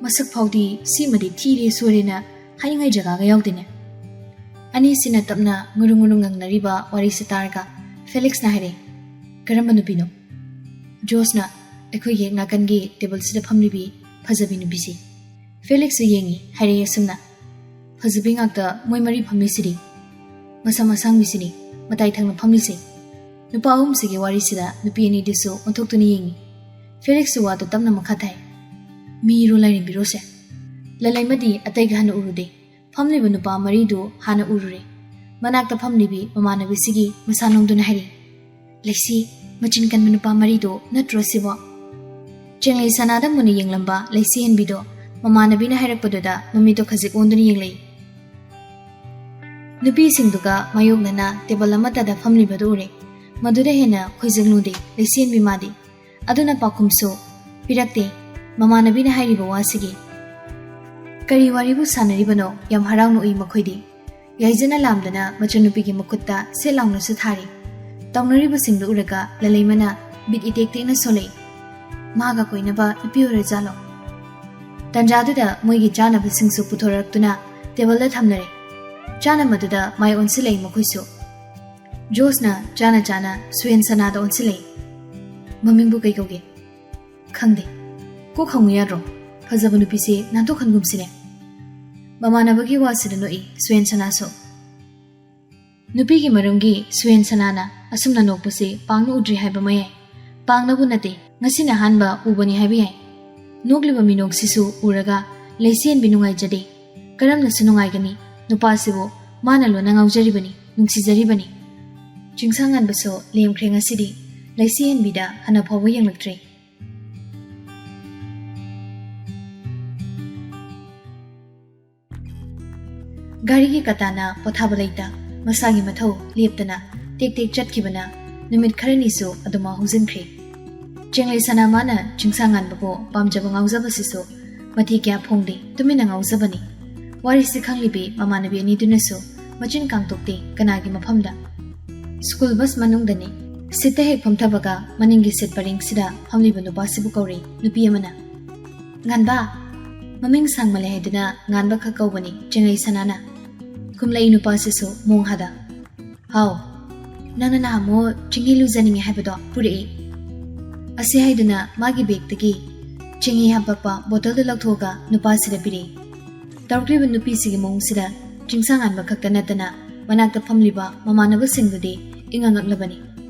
ꯃꯁꯛ ꯐꯥꯎꯗꯤ ꯁꯤꯃꯗꯤ ꯊꯤꯔꯦ ꯁꯣꯏꯔꯦꯅ ꯍꯥꯏꯅꯤꯡꯉꯥꯏ ꯖꯒꯥꯒ ꯌꯥꯎꯗꯦꯅꯦ?" ꯑꯅꯤꯁꯤꯅ ꯇꯞꯅ ꯉꯨꯔꯨꯡ ꯉꯨꯔꯨꯡ ꯉꯪꯅꯔꯤꯕ ꯋꯥꯔꯤꯁꯤ ꯇꯥꯔꯒ ꯐꯦꯂꯤꯛꯁꯅ ꯍꯥꯏꯔꯦ, "ꯀꯔꯝꯕ ꯅꯨꯄꯤꯅꯣ?" ꯖꯣꯁꯅ ꯑꯩꯈꯣꯏꯒꯤ ꯍꯦꯛ ꯅꯥꯀꯟꯒꯤ ꯇꯦꯕꯜꯁꯤꯗ ꯐꯝꯂꯤꯕꯤ ꯐꯖꯕꯤ ꯅꯨꯄꯤꯁꯤ꯫ ꯐꯦꯂꯤꯛꯁꯁꯨ ꯌꯦꯡꯉꯤ, ꯍꯥꯏꯔꯛꯏ ꯑꯁꯨꯝꯅ, "ꯐꯖꯕꯤ ꯉꯥꯛꯇ ꯃꯣꯏ ꯃꯔꯤ ꯐꯝꯂꯤꯁꯤꯗꯤ꯫ ꯃꯁꯝ ꯑꯁꯥꯡꯕꯤꯁꯤꯅꯤ ꯃꯇꯥꯏ ꯊꯪꯅ ꯐꯝꯂꯤꯁꯦ꯫" ꯅꯨꯄꯥ ꯑꯍꯨꯝꯁꯤꯒꯤ ꯋꯥꯔꯤꯁꯤꯗ ꯅꯨꯄꯤ ꯑꯅꯤꯗꯨꯁꯨ ꯑꯣꯟꯊꯣꯛꯇꯨꯅ ꯌꯦꯡꯉꯤ꯫ ꯐꯦꯂꯤꯛꯁꯁꯨ ꯋꯥꯗꯨ ꯇꯞꯅ ꯃꯈꯥ ꯊꯥꯏ, "ꯃꯤꯔꯣ ꯂꯥꯏꯔꯦꯝꯕꯤꯔꯣꯁꯦ? ꯂꯜꯂꯩꯃꯗꯤ ꯑꯇꯩꯒ ꯍꯥꯟꯅ ꯎꯔꯨꯗꯦ꯫ ꯐꯝꯂꯤꯕ ꯅꯨꯄꯥ ꯃꯔꯤꯗꯨ ꯍꯥꯟꯅ ꯎꯔꯨꯔꯦ꯫" ꯃꯅꯥꯛꯇ ꯐꯝꯂꯤꯕꯤ ꯃꯃꯥꯟꯅꯕꯤꯁꯤꯒꯤ ꯃꯁꯥ ꯅꯣꯝꯗꯨꯅ ꯍꯥꯏꯔꯤ, "ꯂꯩꯁꯤ, ꯃꯆꯤꯟ ꯀꯟꯕ ꯅꯨꯄꯥ ꯃꯔꯤꯗꯣ ꯅꯠꯇ꯭ꯔꯣ ꯁꯤꯕꯣ?" ꯆꯦꯡꯂꯩ ꯁꯅꯥꯗ ꯃꯨꯟꯅ ꯌꯦꯡꯂꯝꯕ ꯂꯩꯁꯤ ꯍꯦꯟꯕꯤꯗꯣ ꯃꯃꯥꯟꯅꯕꯤꯅ ꯍꯥꯏꯔꯛꯄꯗꯨꯗ ꯃꯃꯤꯠꯇꯣ ꯈꯖꯤꯛ ꯑꯣꯟꯗꯨꯅ ꯌꯦꯡꯂꯛꯏ꯫ ꯅꯨꯄꯤꯁꯤꯡꯗꯨꯒ ꯃꯥꯌꯣꯛꯅꯅ ꯇꯦꯕꯜ ꯑꯃꯠꯇꯗ ꯐꯝꯂꯤꯕꯗꯨ ꯎꯔꯦ꯫ ꯃꯗꯨꯗ ꯍꯦꯟꯅ ꯈꯣꯏꯖꯪ ꯂꯨꯗꯦ ꯂꯩꯁꯤ ꯍꯦꯟꯕꯤ ꯃꯥꯗꯤ꯫ ꯑꯗꯨꯅ ꯄꯥꯎꯈꯨꯝꯁꯨ ꯄꯤꯔꯛꯇꯦ ꯃꯃꯥꯟꯅꯕꯤꯅ ꯍꯥꯏꯔꯤꯕ ꯋꯥꯁꯤꯒꯤ꯫ ꯀꯔꯤ ꯋꯥꯔꯤꯕꯨ ꯁꯥꯟꯅꯔꯤꯕꯅꯣ? ꯌꯥꯝ ꯍꯔꯥꯎꯅ ꯎꯏ ꯃꯈꯣꯏꯗꯤ꯫ ꯌꯥꯏꯖꯅ ꯂꯥꯝꯗꯅ ꯃꯆꯟꯅꯨꯄꯤꯒꯤ ꯃꯈꯨꯠꯇ ꯁꯦꯠ ꯂꯥꯎꯅꯁꯨ ꯊꯥꯔꯤ꯫ ꯇꯧꯅꯔꯤꯕꯁꯤꯡꯗꯨ ꯎꯔꯒ ꯂꯂꯩꯃꯅ ꯕꯤꯠ ꯏꯇꯦꯛ ꯇꯦꯛꯅ ꯁꯣꯜꯂꯛꯏ꯫ "ꯃꯥꯒ ꯀꯣꯏꯅꯕ ꯅꯨꯄꯤ ꯑꯣꯏꯔꯖꯥꯠꯂꯣ?" ꯇꯟꯖꯥꯗꯨꯗ ꯃꯣꯏꯒꯤ ꯆꯥꯅꯕꯁꯤꯡꯁꯨ ꯄꯨꯊꯣꯔꯛꯇꯨꯅ ꯇꯦꯕꯜꯗ ꯊꯝꯅꯔꯦ꯫ ꯆꯥꯅꯕꯗꯨꯗ ꯃꯥꯏ ꯑꯣꯟꯁꯤꯜꯂꯛꯏ ꯃꯈꯣꯏꯁꯨ꯫ ꯖꯣꯁꯅ ꯆꯥꯅ ꯆꯥꯅ ꯁꯨꯍꯦꯟ ꯁꯅꯥꯗ ꯑꯣꯟꯁꯤꯜꯂꯛꯏ꯫ "ꯃꯃꯤꯡꯕꯨ ꯀꯩ ꯀꯧꯒꯦ?" "ꯈꯪꯗꯦ꯫ ꯀꯣꯛ ꯍꯪꯉꯨ ꯌꯥꯗ꯭ꯔꯣ? ꯐꯖꯕ ꯅꯨꯄꯤꯁꯦ ꯅꯥꯟꯊꯣꯛꯍꯟꯒꯨꯝꯁꯤꯅꯦ꯫" ꯃꯃꯥꯟꯅꯕꯒꯤ ꯋꯥꯁꯤꯗ ꯅꯣꯛꯏ ꯁꯨꯍꯦꯟ ꯁꯅꯥꯁꯨ꯫ ꯅꯨꯄꯤꯒꯤ ꯃꯔꯝꯒꯤ ꯁꯨꯍꯦꯟ ꯁꯅꯥꯅ ꯑꯁꯨꯝꯅ ꯅꯣꯛꯄꯁꯤ ꯄꯥꯡꯅ ꯎꯗ꯭ꯔꯤ ꯍꯥꯏꯕ ꯃꯌꯥꯏ꯫ ꯄꯥꯡꯅꯕꯨ ꯅꯠꯇꯦ, ꯉꯁꯤꯅ ꯑꯍꯥꯟꯕ ꯎꯕꯅꯤ ꯍꯥꯏꯕ ꯌꯥꯏ꯫ ꯅꯣꯛꯂꯤꯕ ꯃꯤꯅꯣꯛꯁꯤꯁꯨ ꯎꯔꯒ ꯂꯩꯁꯦꯟꯕꯤ ꯅꯨꯡꯉꯥꯏꯖꯗꯦ꯫ ꯀꯔꯝꯅꯁꯨ ꯅꯨꯡꯉꯥꯏꯒꯅꯤ? ꯅꯨꯄꯥꯁꯤꯕꯨ ꯃꯥꯅ ꯂꯣꯏꯅ ꯉꯥꯎꯖꯔꯤꯕꯅꯤ, ꯅꯨꯡꯁꯤꯖꯔꯤꯕꯅꯤ꯫ ꯆꯤꯡꯁꯥꯡꯉꯥꯟꯕꯁꯨ ꯂꯦꯝꯈ꯭ꯔꯦ ꯉꯁꯤꯗꯤ꯫ ꯂꯩꯁꯦꯟꯕꯤꯗ ꯍꯟꯅ ꯐꯥꯎꯕ ꯌꯦꯡꯂꯛꯇ꯭ꯔꯦ꯫ ꯒꯥꯔꯤꯒꯤ ꯀꯇꯥꯅ ꯄꯣꯊꯥꯕ ꯂꯩꯇ ꯃꯁꯥꯒꯤ ꯃꯊꯧ ꯂꯦꯞꯇꯅ ꯇꯦꯛ ꯇꯦꯛ ꯆꯠꯈꯤꯕꯅ ꯅꯨꯃꯤꯠ ꯈꯔꯅꯤꯁꯨ ꯑꯗꯨꯃꯛ ꯍꯧꯖꯤꯟꯈ꯭ꯔꯦ꯫ ꯆꯦꯡꯂꯩ ꯁꯅꯥ ꯃꯥꯅ ꯆꯤꯡꯁꯥꯡ ꯉꯥꯟꯕꯕꯨ ꯄꯥꯝꯖꯕ ꯉꯥꯎꯖꯕꯁꯤꯁꯨ ꯃꯊꯤ ꯀꯌꯥ ꯐꯣꯡꯗꯦ, ꯇꯨꯃꯤꯟꯅ ꯉꯥꯎꯖꯕꯅꯤ꯫ ꯋꯥꯔꯤꯁꯤ ꯈꯪꯂꯤꯕꯤ ꯃꯃꯥꯟꯅꯕꯤ ꯑꯅꯤꯗꯨꯅꯁꯨ ꯃꯆꯤꯟ ꯀꯥꯡꯊꯣꯛꯇꯦ ꯀꯅꯥꯒꯤ ꯃꯐꯝꯗ꯫ School bus ꯃꯅꯨꯡꯗꯅꯤ꯫ ꯁꯤꯠꯇ ꯍꯦꯛ ꯐꯝꯊꯕꯒ ꯃꯅꯤꯡꯒꯤ ꯁꯤꯠ ꯄꯔꯦꯡꯁꯤꯗ ꯐꯝꯂꯤꯕ ꯅꯨꯄꯥꯁꯤꯕꯨ ꯀꯧꯔꯤ ꯅꯨꯄꯤ ꯑꯃꯅ꯫ "ꯉꯥꯟꯕ, ꯃꯃꯤꯡ ꯁꯥꯡꯃꯜꯂꯦ ꯍꯥꯏꯗꯨꯅ ꯉꯥꯟꯕ ꯈꯛ ꯀꯧꯕꯅꯤ ꯆꯦꯡꯂꯩ ꯁꯅꯥꯅ"꯫ ꯈꯨꯝꯂꯛꯏ ꯅꯨꯄꯥꯁꯤꯁꯨ ꯃꯣꯡ ꯍꯥꯗ꯫ "ꯍꯥꯎ, ꯅꯪꯅ ꯅꯍꯥꯟꯃꯨꯛ ꯆꯦꯡꯍꯤ ꯂꯨꯖꯅꯤꯡꯉꯦ ꯍꯥꯏꯕꯗꯣ ꯄꯨꯔꯛꯏ"꯫ ꯑꯁꯤ ꯍꯥꯏꯗꯨꯅ ꯃꯥꯒꯤ ꯕꯦꯒꯇꯒꯤ ꯆꯦꯡꯍꯤ ꯍꯥꯄꯛꯄ ꯕꯣꯇꯜꯗꯨ ꯂꯧꯊꯣꯛꯑꯒ ꯅꯨꯄꯥꯁꯤꯗ ꯄꯤꯔꯛꯏ꯫ ꯇꯧꯔꯛꯂꯤꯕ ꯅꯨꯄꯤꯁꯤꯒꯤ ꯃꯑꯣꯡꯁꯤꯗ ꯆꯤꯡꯁꯥꯡ ꯉꯥꯟꯕ ꯈꯛꯇ ꯅꯠꯇꯅ ꯃꯅꯥꯛꯇ ꯐꯝꯂꯤꯕ ꯃꯃꯥꯟꯅꯕꯁꯤꯡꯗꯨꯗꯤ ꯏꯉꯛ ꯉꯛꯂꯕꯅꯤ꯫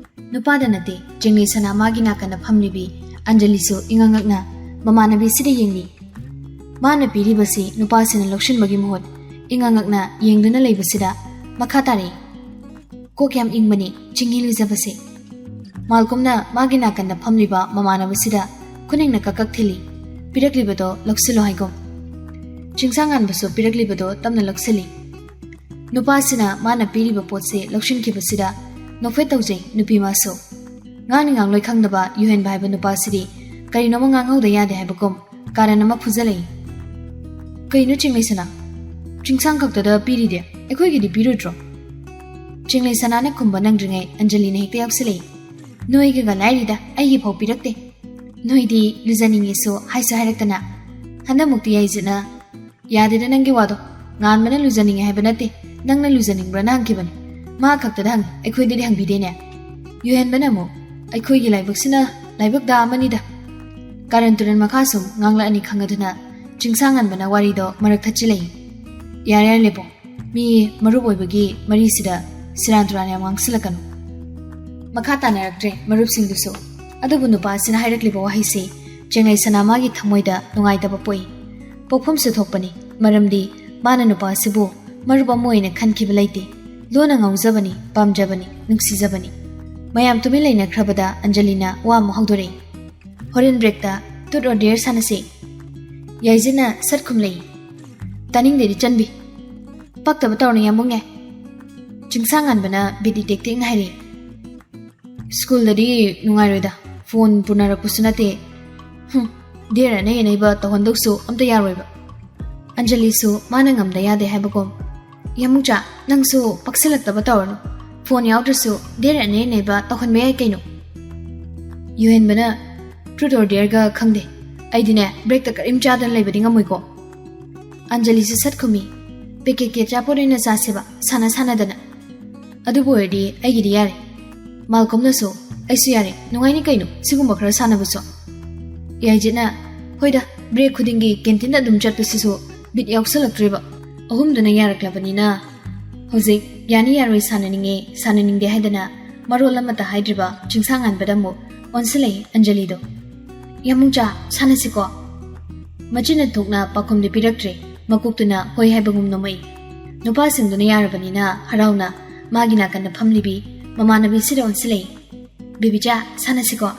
ꯅꯨꯄꯥꯗ ꯅꯠꯇꯦ, ꯆꯦꯡꯂꯩ ꯁꯅꯥ ꯃꯥꯒꯤ ꯅꯥꯀꯟꯗ ꯐꯝꯂꯤꯕꯤ ꯑꯟꯖꯂꯤꯁꯨ ꯏꯉꯛ ꯉꯛꯅ ꯃꯃꯥꯟꯅꯕꯤꯁꯤꯗ ꯌꯦꯡꯂꯤ꯫ ꯃꯥꯅ ꯄꯤꯔꯤꯕꯁꯤ ꯅꯨꯄꯥꯁꯤꯅ ꯂꯧꯁꯤꯟꯕꯒꯤ ꯃꯍꯨꯠ ꯏꯉꯛ ꯉꯛꯅ ꯌꯦꯡꯗꯨꯅ ꯂꯩꯕꯁꯤꯗ ꯃꯈꯥ ꯇꯥꯔꯛꯏ꯫ "ꯀꯣꯛ ꯌꯥꯝ ꯏꯪꯕꯅꯤ ꯆꯤꯡꯍꯤ ꯂꯨꯖꯕꯁꯦ"꯫ ꯃꯥꯜꯀꯨꯝꯅ ꯃꯥꯒꯤ ꯅꯥꯀꯟꯗ ꯐꯝꯂꯤꯕ ꯃꯃꯥꯟꯅꯕꯁꯤꯗ ꯈꯨꯅꯤꯡꯅ ꯀꯛ ꯀꯛ ꯊꯤꯜꯂꯤ꯫ ꯄꯤꯔꯛꯂꯤꯕꯗꯣ ꯂꯧꯁꯤꯜꯂꯣ ꯍꯥꯏꯒꯨꯝ꯫ ꯆꯤꯡꯁꯥꯡ ꯉꯥꯟꯕꯁꯨ ꯄꯤꯔꯛꯂꯤꯕꯗꯣ ꯇꯞꯅ ꯂꯧꯁꯤꯜꯂꯤ꯫ ꯅꯨꯄꯥꯁꯤꯅ ꯃꯥꯅ ꯄꯤꯔꯤꯕ ꯄꯣꯠꯁꯤ ꯂꯧꯁꯤꯟꯈꯤꯕꯁꯤꯗ ꯅꯣꯛꯐꯦꯠ ꯇꯧꯖꯩ ꯅꯨꯄꯤ ꯃꯥꯁꯨ꯫ ꯉꯥꯡꯅꯤ ꯉꯥꯡꯂꯣꯏ ꯈꯪꯗꯕ ꯌꯨꯍꯦꯟꯕ ꯍꯥꯏꯕ ꯅꯨꯄꯥꯁꯤꯗꯤ ꯀꯔꯤꯅꯣꯃ ꯉꯥꯡꯍꯧꯗ ꯌꯥꯗꯦ ꯍꯥꯏꯕꯒꯨꯝ ꯀꯥꯔꯟ ꯑꯃ ꯐꯨꯖꯜꯂꯛꯏ꯫ "ꯀꯩꯅꯣ ꯆꯤꯡꯂꯩ ꯁꯅꯥ? ꯆꯤꯡꯁꯥꯡ ꯈꯛꯇꯗ ꯄꯤꯔꯤꯗꯤ ꯑꯩꯈꯣꯏꯒꯤꯗꯤ ꯄꯤꯔꯣꯏꯗ꯭ꯔꯣ?" ꯆꯤꯡꯂꯩ ꯁꯅꯥꯅ ꯈꯨꯝꯕ ꯅꯪꯗ꯭ꯔꯤꯉꯩ ꯑꯟꯖꯂꯤꯅ ꯍꯦꯛꯇ ꯌꯥꯎꯁꯤꯜꯂꯛꯏ꯫ "ꯅꯣꯏꯒꯒ ꯂꯥꯏꯔꯤꯗ, ꯑꯩꯒꯤ ꯐꯥꯎ ꯄꯤꯔꯛꯇꯦ꯫ ꯅꯣꯏꯗꯤ ꯂꯨꯖꯅꯤꯡꯉꯦꯁꯨ ꯍꯥꯏꯁꯨ ꯍꯥꯏꯔꯛꯇꯅ꯫ ꯍꯟꯗꯛꯃꯨꯛꯇꯤ ꯌꯥꯏꯖꯠꯅ"꯫ "ꯌꯥꯗꯦꯗ ꯅꯪꯒꯤ ꯋꯥꯗꯣ꯫ ꯉꯥꯟꯕꯅ ꯂꯨꯖꯅꯤꯡꯉꯦ ꯍꯥꯏꯕ ꯅꯠꯇꯦ, ꯅꯪꯅ ꯂꯨꯖꯅꯤꯡꯕ꯭ꯔꯅ ꯍꯪꯈꯤꯕꯅꯤ꯫ ꯃꯥ ꯈꯛꯇꯗ ꯍꯪꯉꯤ, ꯑꯩꯈꯣꯏꯗꯗꯤ ꯍꯪꯕꯤꯗꯦꯅꯦ"꯫ ꯌꯨꯍꯦꯟꯕꯅ ꯑꯃꯨꯛ, "ꯑꯩꯈꯣꯏꯒꯤ ꯂꯥꯏꯕꯛꯁꯤꯅ ꯂꯥꯏꯕꯛ ꯗꯥ ꯑꯃꯅꯤꯗ"꯫ ꯀꯥꯔꯟ ꯇꯨꯔꯟ ꯃꯈꯥ ꯁꯨꯝ ꯉꯥꯡꯂꯛꯑꯅꯤ ꯈꯪꯉꯗꯨꯅ ꯆꯤꯡꯁꯥꯡ ꯉꯥꯟꯕꯅ ꯋꯥꯔꯤꯗꯣ ꯃꯔꯛ ꯊꯠꯆꯤꯜꯂꯛꯏ꯫ "ꯌꯥꯔꯦ ꯌꯥꯔꯦ ꯂꯦꯞꯄꯣ꯫ ꯃꯤ ꯃꯔꯨꯞ ꯑꯣꯏꯕꯒꯤ ꯃꯔꯤꯁꯤꯗ ꯁꯦꯔꯥꯟ ꯇꯨꯔꯥꯟ ꯌꯥꯝ ꯉꯥꯡꯁꯤꯜꯂꯛꯀꯅꯨ"꯫ ꯃꯈꯥ ꯇꯥꯅꯔꯛꯇ꯭ꯔꯦ ꯃꯔꯨꯞꯁꯤꯡꯗꯨꯁꯨ꯫ ꯑꯗꯨꯕꯨ ꯅꯨꯄꯥꯁꯤꯅ ꯍꯥꯏꯔꯛꯂꯤꯕ ꯋꯥꯍꯩꯁꯤ ꯆꯦꯡꯂꯩ ꯁꯅꯥ ꯃꯥꯒꯤ ꯊꯃꯣꯏꯗ ꯅꯨꯡꯉꯥꯏꯇꯕ ꯄꯣꯛꯏ꯫ ꯄꯣꯛꯐꯝꯁꯨ ꯊꯣꯛꯄꯅꯤ, ꯃꯔꯝꯗꯤ ꯃꯥꯅ ꯅꯨꯄꯥꯁꯤꯕꯨ ꯃꯔꯨꯞ ꯑꯃ ꯑꯣꯏꯅ ꯈꯟꯈꯤꯕ ꯂꯩꯇꯦ꯫ ꯂꯣꯟꯅ ꯉꯥꯎꯖꯕꯅꯤ, ꯄꯥꯝꯖꯕꯅꯤ, ꯅꯨꯡꯁꯤꯖꯕꯅꯤ꯫ ꯃꯌꯥꯝ ꯇꯨꯃꯤꯟ ꯂꯩꯅꯈ꯭ꯔꯕꯗ ꯑꯟꯖꯂꯤꯅ ꯋꯥ ꯑꯃ ꯍꯧꯗꯣꯔꯛꯏ꯫ "ꯍꯣꯔꯦꯟ ꯕ꯭ꯔꯦꯛꯇ ꯇꯨꯠ ꯑꯣꯔ ꯗꯦꯌꯔ ꯁꯥꯟꯅꯁꯤ"꯫ ꯌꯥꯏꯖꯤꯅ ꯁꯠ ꯈꯨꯝꯂꯛꯏ꯫ "ꯇꯥꯅꯤꯡꯗꯦꯗꯤ ꯆꯟꯕꯤ꯫ ꯄꯛꯇꯕ ꯇꯧꯔꯅꯨ ꯌꯥꯝꯕꯨꯡꯅꯦ"꯫ ꯆꯤꯡꯁꯥꯡ ꯉꯥꯟꯕꯅ ꯕꯤꯠ ꯏꯇꯦꯛ ꯇꯦꯛꯅ ꯍꯥꯏꯔꯛꯏ꯫ "ꯁ꯭ꯀꯨꯜꯗꯗꯤ ꯅꯨꯡꯉꯥꯏꯔꯣꯏꯗ, ꯐꯣꯟ ꯄꯨꯅꯔꯛꯄꯁꯨ ꯅꯠꯇꯦ꯫ ꯍꯨꯝ, ꯗꯦꯔ ꯑꯅꯩ ꯑꯅꯩꯕ ꯇꯧꯍꯟꯗꯧꯁꯨ ꯑꯝꯇ ꯌꯥꯔꯣꯏꯕ꯫ ꯑꯟꯖꯂꯤꯁꯨ ꯃꯥꯅ ꯉꯝꯗ ꯌꯥꯗꯦ ꯍꯥꯏꯕꯒꯨꯝ, "ꯌꯥꯃꯨꯆꯥ, ꯅꯪꯁꯨ ꯄꯛꯁꯤꯜꯂꯛꯇꯕ ꯇꯧꯔꯅꯨ꯫ ꯐꯣꯟ ꯌꯥꯎꯗ꯭ꯔꯁꯨ ꯗꯦꯔ ꯑꯅꯩ ꯑꯅꯩꯕ ꯇꯧꯍꯟꯕ ꯌꯥꯏ ꯀꯩꯅꯣ?" ꯌꯨꯍꯦꯟꯕꯅ, "Truth or dare ꯒ ꯈꯪꯗꯦ꯫ ꯑꯩꯗꯤꯅꯦ, break ꯇ ꯀꯔꯤꯝ ꯆꯥꯗꯅ ꯂꯩꯕꯗꯤ ꯉꯝꯃꯣꯏꯀꯣ?" ꯑꯟꯖꯂꯤꯁꯨ ꯁꯠ ꯈꯨꯝꯃꯤ, "Packet ꯀꯤ ꯑꯆꯥꯄꯣꯠ ꯑꯣꯏꯅ ꯆꯥꯁꯦꯕ, ꯁꯥꯟꯅ ꯁꯥꯟꯅꯗꯅ꯫ ꯑꯗꯨꯕꯨ ꯑꯣꯏꯔꯗꯤ ꯑꯩꯒꯤꯗꯤ ꯌꯥꯔꯦ꯫" ꯃꯥꯜꯀꯣꯝꯅꯁꯨ, "ꯑꯩꯁꯨ ꯌꯥꯔꯦ, ꯅꯨꯡꯉꯥꯏꯅꯤ ꯀꯩꯅꯣ ꯁꯤꯒꯨꯝꯕ ꯈꯔ ꯁꯥꯟꯅꯕꯁꯨ꯫" ꯌꯥꯏꯖꯤꯠꯅ, "ꯍꯣꯏꯗ, break ꯈꯨꯗꯤꯡꯒꯤ canteen ꯗ ꯑꯗꯨꯝ ꯆꯠꯄꯁꯤꯁꯨ ꯕꯤꯠ ꯌꯥꯎꯁꯜꯂꯛꯇ꯭ꯔꯦꯕ꯫ ꯑꯍꯨꯝꯗꯨꯅ ꯌꯥꯔꯛꯂꯕꯅꯤꯅ ꯍꯧꯖꯤꯛ ꯌꯥꯅꯤ ꯌꯥꯔꯣꯏ ꯁꯥꯟꯅꯅꯤꯡꯉꯦ, ꯁꯥꯟꯅꯅꯤꯡꯗꯦ ꯍꯥꯏꯗꯅ ꯃꯔꯣꯜ ꯑꯃꯠꯇ ꯍꯥꯏꯗ꯭ꯔꯤꯕ ꯆꯤꯡꯁꯥꯡ ꯉꯥꯟꯕꯗ ꯑꯃꯨꯛ ꯑꯣꯟꯁꯤꯜꯂꯛꯏ ꯑꯟꯖꯂꯤꯗꯣ꯫ "ꯌꯥꯃꯨꯆꯥ, ꯁꯥꯟꯅꯁꯤꯀꯣ?" ꯃꯆꯤꯟꯅ ꯊꯣꯛꯅ ꯄꯥꯎꯈꯨꯝꯗꯤ ꯄꯤꯔꯛꯇ꯭ꯔꯦ꯫ ꯃꯀꯣꯛꯇꯨꯅ ꯍꯣꯏ ꯍꯥꯏꯕꯒꯨꯝ ꯅꯣꯝꯃꯛꯏ꯫ ꯅꯨꯄꯥꯁꯤꯡꯗꯨꯅ ꯌꯥꯔꯕꯅꯤꯅ ꯍꯔꯥꯎꯅ ꯃꯥꯒꯤ ꯅꯥꯀꯟꯗ ꯐꯝꯂꯤꯕꯤ ꯃꯃꯥꯟꯅꯕꯤꯁꯤꯗ ꯑꯣꯟꯁꯤꯜꯂꯛꯏ꯫ "ꯕꯦꯕꯤꯆꯥ, ꯁꯥꯟꯅꯁꯤꯀꯣ?"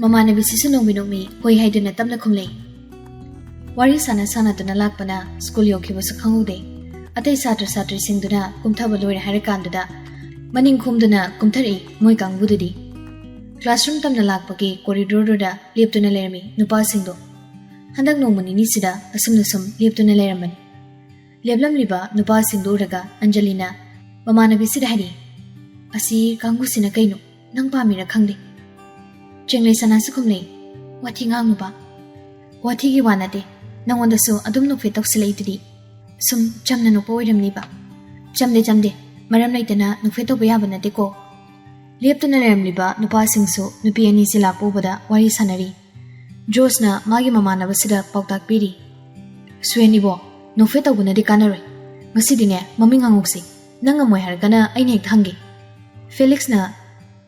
ꯃꯃꯥꯟꯅꯕꯤꯁꯤꯁꯨ ꯅꯣꯡꯃꯤ ꯅꯣꯡꯃꯤ ꯍꯣꯏ ꯍꯥꯏꯗꯨꯅ ꯇꯞꯅ ꯈꯨꯝꯂꯛꯏ꯫ ꯋꯥꯔꯤ ꯁꯥꯟꯅ ꯁꯥꯟꯅꯗꯨꯅ ꯂꯥꯛꯄꯅ ꯁ꯭ꯀꯨꯜ ꯌꯧꯈꯤꯕꯁꯨ ꯈꯪꯍꯧꯗꯦ꯫ ꯑꯇꯩ ꯁꯥꯇ꯭ꯔ ꯁꯥꯇ꯭ꯔꯤꯁꯤꯡꯗꯨꯅ ꯀꯨꯝꯊꯕ ꯂꯣꯏꯔꯦ ꯍꯥꯏꯔꯀꯥꯟꯗꯨꯗ ꯃꯅꯤꯡ ꯈꯣꯝꯗꯨꯅ ꯀꯨꯝꯊꯔꯛꯏ ꯃꯣꯏ ꯀꯥꯡꯕꯨꯗꯨꯗꯤ꯫ Classroom ꯇꯝꯅ ꯂꯥꯛꯄꯒꯤ corridor ꯗꯨꯗ ꯂꯦꯞꯇꯨꯅ ꯂꯩꯔꯝꯃꯤ ꯅꯨꯄꯥꯁꯤꯡꯗꯣ꯫ ꯍꯟꯗꯛ ꯅꯣꯡꯃ ꯅꯤꯅꯤꯁꯤꯗ ꯑꯁꯨꯝꯅ ꯁꯨꯝ ꯂꯦꯞꯇꯨꯅ ꯂꯩꯔꯝꯕꯅꯤ꯫ ꯂꯦꯞꯂꯝꯂꯤꯕ ꯅꯨꯄꯥꯁꯤꯡꯗꯨ ꯎꯔꯒ ꯑꯟꯖꯂꯤꯅ ꯃꯃꯥꯟꯅꯕꯤꯁꯤꯗ ꯍꯥꯏꯔꯤ, "ꯑꯁꯤ ꯀꯥꯡꯕꯨꯁꯤꯅ ꯀꯩꯅꯣ? ꯅꯪ ꯄꯥꯝꯃꯤꯔ ꯈꯪꯗꯦ꯫ ꯆꯦꯡꯂꯩ ꯁꯅꯥꯁꯨ ꯈꯨꯝꯂꯩ, ꯋꯥꯊꯤ ꯉꯥꯡꯅꯨꯕ꯫ ꯋꯥꯊꯤꯒꯤ ꯋꯥ ꯅꯠꯇꯦ, ꯅꯪꯉꯣꯟꯗꯁꯨ ꯑꯗꯨꯝ ꯅꯣꯛꯐꯦꯠ ꯇꯧꯁꯤꯜꯂꯛꯏꯗꯨꯗꯤ꯫ ꯁꯨꯝ ꯆꯝꯅ ꯅꯣꯛꯄ ꯑꯣꯏꯔꯝꯅꯤꯕ꯫" "ꯆꯝꯗꯦ, ꯆꯝꯗꯦ, ꯃꯔꯝ ꯂꯩꯇꯅ ꯅꯣꯛꯐꯦꯠ ꯇꯧꯕ ꯌꯥꯕ ꯅꯠꯇꯦꯀꯣ꯫" ꯂꯦꯞꯇꯨꯅ ꯂꯩꯔꯝꯂꯤꯕ ꯅꯨꯄꯥꯁꯤꯡꯁꯨ ꯅꯨꯄꯤ ꯑꯅꯤꯁꯤ ꯂꯥꯛꯄ ꯎꯕꯗ ꯋꯥꯔꯤ ꯁꯥꯟꯅꯔꯤ꯫ ꯖꯣꯁꯅ ꯃꯥꯒꯤ ꯃꯃꯥꯟꯅꯕꯁꯤꯗ ꯄꯥꯎꯇꯥꯛ ꯄꯤꯔꯤ, "ꯁ꯭ꯋꯦꯟ ꯏꯕꯣ, ꯅꯣꯛꯐꯦꯠ ꯇꯧꯕꯅꯗꯤ ꯀꯥꯟꯅꯔꯣꯏ꯫ ꯉꯁꯤꯗꯤꯅꯦ, ꯃꯃꯤꯡ ꯍꯪꯉꯨꯛꯁꯤ꯫ ꯅꯪ ꯉꯝꯃꯣꯏ ꯍꯥꯏꯔꯒꯅ ꯑꯩꯅ ꯍꯦꯛꯇ ꯍꯪꯒꯦ꯫" ꯐꯦꯂꯤꯛꯁꯅ,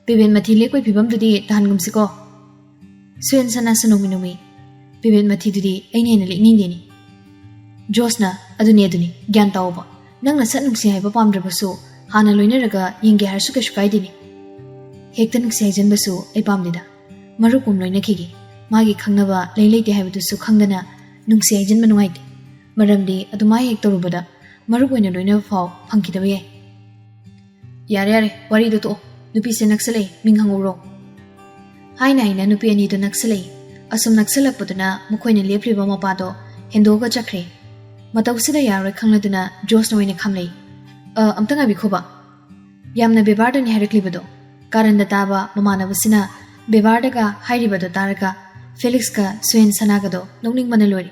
"ꯄꯦꯕꯦꯟ ꯃꯊꯤ ꯂꯦꯛꯄꯩ ꯐꯤꯕꯝꯗꯨꯗꯤ ꯇꯥꯍꯟꯒꯨꯝꯁꯤꯀꯣ꯫" ꯁ꯭ꯋꯦꯟ ꯁꯅꯥꯁꯨ ꯅꯣꯡꯃꯤ ꯅꯣꯡꯃꯤ, "ꯄꯦꯕꯦꯟ ꯃꯊꯤꯗꯨꯗꯤ ꯑꯩꯅ ꯍꯦꯟꯅ ꯂꯦꯛꯅꯤꯡꯗꯦꯅꯤ꯫" ꯖꯣꯁꯅ, "ꯑꯗꯨꯅꯤ, ꯑꯗꯨꯅꯤ, ꯒ꯭ꯌꯥꯟ ꯇꯥꯎꯑꯣꯕ꯫ ꯅꯪꯅ ꯁꯛ ꯅꯨꯡꯁꯤ ꯍꯥꯏꯕ ꯄꯥꯝꯗ꯭ꯔꯕꯁꯨ ꯍꯥꯟꯅ ꯂꯣꯏꯅꯔꯒ ꯌꯦꯡꯒꯦ ꯍꯥꯏꯔꯁꯨ ꯀꯩꯁꯨ ꯀꯥꯏꯗꯦꯅꯤ꯫ ꯍꯦꯛꯇ ꯅꯨꯡꯁꯤ ꯍꯥꯏꯖꯟꯕꯁꯨ ꯑꯩ ꯄꯥꯝꯗꯦꯗ꯫ ꯃꯔꯨꯞ ꯀꯨꯝ ꯂꯣꯏꯅꯈꯤꯒꯦ꯫ ꯃꯥꯒꯤ ꯈꯪꯅꯕ ꯂꯩ ꯂꯩꯇꯦ ꯍꯥꯏꯕꯗꯨꯁꯨ ꯈꯪꯗꯅ ꯅꯨꯡꯁꯤ ꯍꯥꯏꯖꯟꯕ ꯅꯨꯡꯉꯥꯏꯇꯦ꯫ ꯃꯔꯝꯗꯤ ꯑꯗꯨꯃꯥꯏ ꯍꯦꯛ ꯇꯧꯔꯨꯕꯗ ꯃꯔꯨꯞ ꯑꯣꯏꯅ ꯂꯣꯏꯅꯕ ꯐꯥꯎ ꯐꯪꯈꯤꯗꯕ ꯌꯥꯏ꯫" "ꯌꯥꯔꯦ, ꯌꯥꯔꯦ, ꯋꯥꯔꯤꯗꯣ ꯇꯣꯛꯑꯣ꯫ ꯅꯨꯄꯤꯁꯦ ꯅꯛꯁꯜꯂꯛꯑꯦ, ꯃꯤꯡ ꯍꯪꯍꯧꯔꯣ꯫" ꯍꯥꯏꯅ ꯍꯥꯏꯅ ꯅꯨꯄꯤ ꯑꯅꯤꯗꯨ ꯅꯛꯁꯤꯜꯂꯛꯏ꯫ ꯑꯁꯨꯝ ꯅꯛꯁꯤꯜꯂꯛꯄꯗꯨꯅ ꯃꯈꯣꯏꯅ ꯂꯦꯞꯂꯤꯕ ꯃꯄꯥꯗꯣ ꯍꯦꯟꯗꯣꯛꯑꯒ ꯆꯠꯈ꯭ꯔꯦ꯫ ꯃꯇꯧꯁꯤꯗ ꯌꯥꯔꯣꯏ ꯈꯪꯂꯗꯨꯅ ꯖꯣꯁꯅ ꯑꯣꯏꯅ ꯈꯥꯝꯂꯛꯏ꯫ "ꯑ, ꯑꯝꯇ ꯉꯥꯏꯕꯤꯈꯣꯕ꯫ ꯌꯥꯝꯅ ꯕꯦꯕꯥꯔꯗꯅꯤ ꯍꯥꯏꯔꯛꯂꯤꯕꯗꯣ꯫" ꯀꯥꯔꯟꯗ ꯇꯥꯕ ꯃꯃꯥꯟꯅꯕꯁꯤꯅ ꯕꯦꯕꯥꯔꯗꯒ ꯍꯥꯏꯔꯤꯕꯗꯣ ꯇꯥꯔꯒ ꯐꯦꯂꯤꯛꯁꯀ ꯁꯨꯍꯦꯟ ꯁꯅꯥꯒꯗꯣ ꯅꯣꯛꯅꯤꯡꯕꯅ ꯂꯣꯏꯔꯦ꯫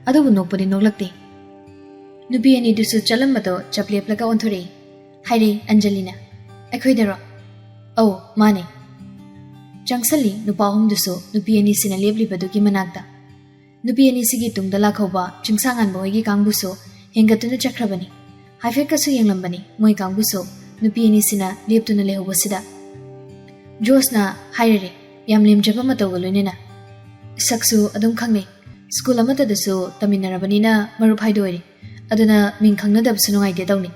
ꯑꯗꯨꯕꯨ ꯅꯣꯛꯄꯗꯤ ꯅꯣꯛꯂꯛꯇꯦ꯫ ꯅꯨꯄꯤ ꯑꯅꯤꯗꯨꯁꯨ ꯆꯠꯂꯝꯕꯗꯣ ꯆꯞ ꯂꯦꯞꯂꯒ ꯑꯣꯟꯊꯣꯔꯛꯏ꯫ ꯍꯥꯏꯔꯦ ꯑꯟꯖꯂꯤꯅ, "ꯑꯩꯈꯣꯏꯗꯔꯣ?" "ꯑꯧ, ꯃꯥꯅꯦ꯫" ꯆꯪꯁꯜꯂꯤ ꯅꯨꯄꯥ ꯑꯍꯨꯝꯗꯨꯁꯨ ꯅꯨꯄꯤ ꯑꯅꯤꯁꯤꯅ ꯂꯦꯞꯂꯤꯕꯗꯨꯒꯤ ꯃꯅꯥꯛꯇ꯫ ꯅꯨꯄꯤ ꯑꯅꯤꯁꯤꯒꯤ ꯇꯨꯡꯗ ꯂꯥꯛꯍꯧꯕ ꯆꯤꯡꯁꯥꯉꯥꯟꯕ ꯍꯣꯏꯒꯤ ꯀꯥꯡꯕꯨꯁꯨ ꯍꯦꯟꯒꯠꯇꯨꯅ ꯆꯠꯈ꯭ꯔꯕꯅꯤ꯫ ꯍꯥꯏꯐꯦꯠꯀꯁꯨ ꯌꯦꯡꯂꯝꯕꯅꯤ ꯃꯣꯏ ꯀꯥꯡꯕꯨꯁꯨ ꯅꯨꯄꯤ ꯑꯅꯤꯁꯤꯅ ꯂꯦꯞꯇꯨꯅ ꯂꯩꯍꯧꯕꯁꯤꯗ꯫ ꯖꯣꯁꯅ ꯍꯥꯏꯔꯔꯦ, ꯌꯥꯝ ꯂꯦꯝꯖꯕ ꯃꯇꯧꯒ ꯂꯣꯏꯅꯅ꯫ "ꯁꯛꯁꯨ ꯑꯗꯨꯝ ꯈꯪꯅꯩ, ꯁ꯭ꯀꯨꯜ ꯑꯃꯠꯇꯗꯁꯨ ꯇꯝꯃꯤꯟꯅꯔꯕꯅꯤꯅ ꯃꯔꯨꯞ ꯍꯥꯏꯗꯣ ꯑꯣꯏꯔꯦ꯫ ꯑꯗꯨꯅ ꯃꯤꯡ ꯈꯪꯅꯗꯕꯁꯨ ꯅꯨꯡꯉꯥꯏꯇꯦ ꯇꯧꯅꯤ꯫"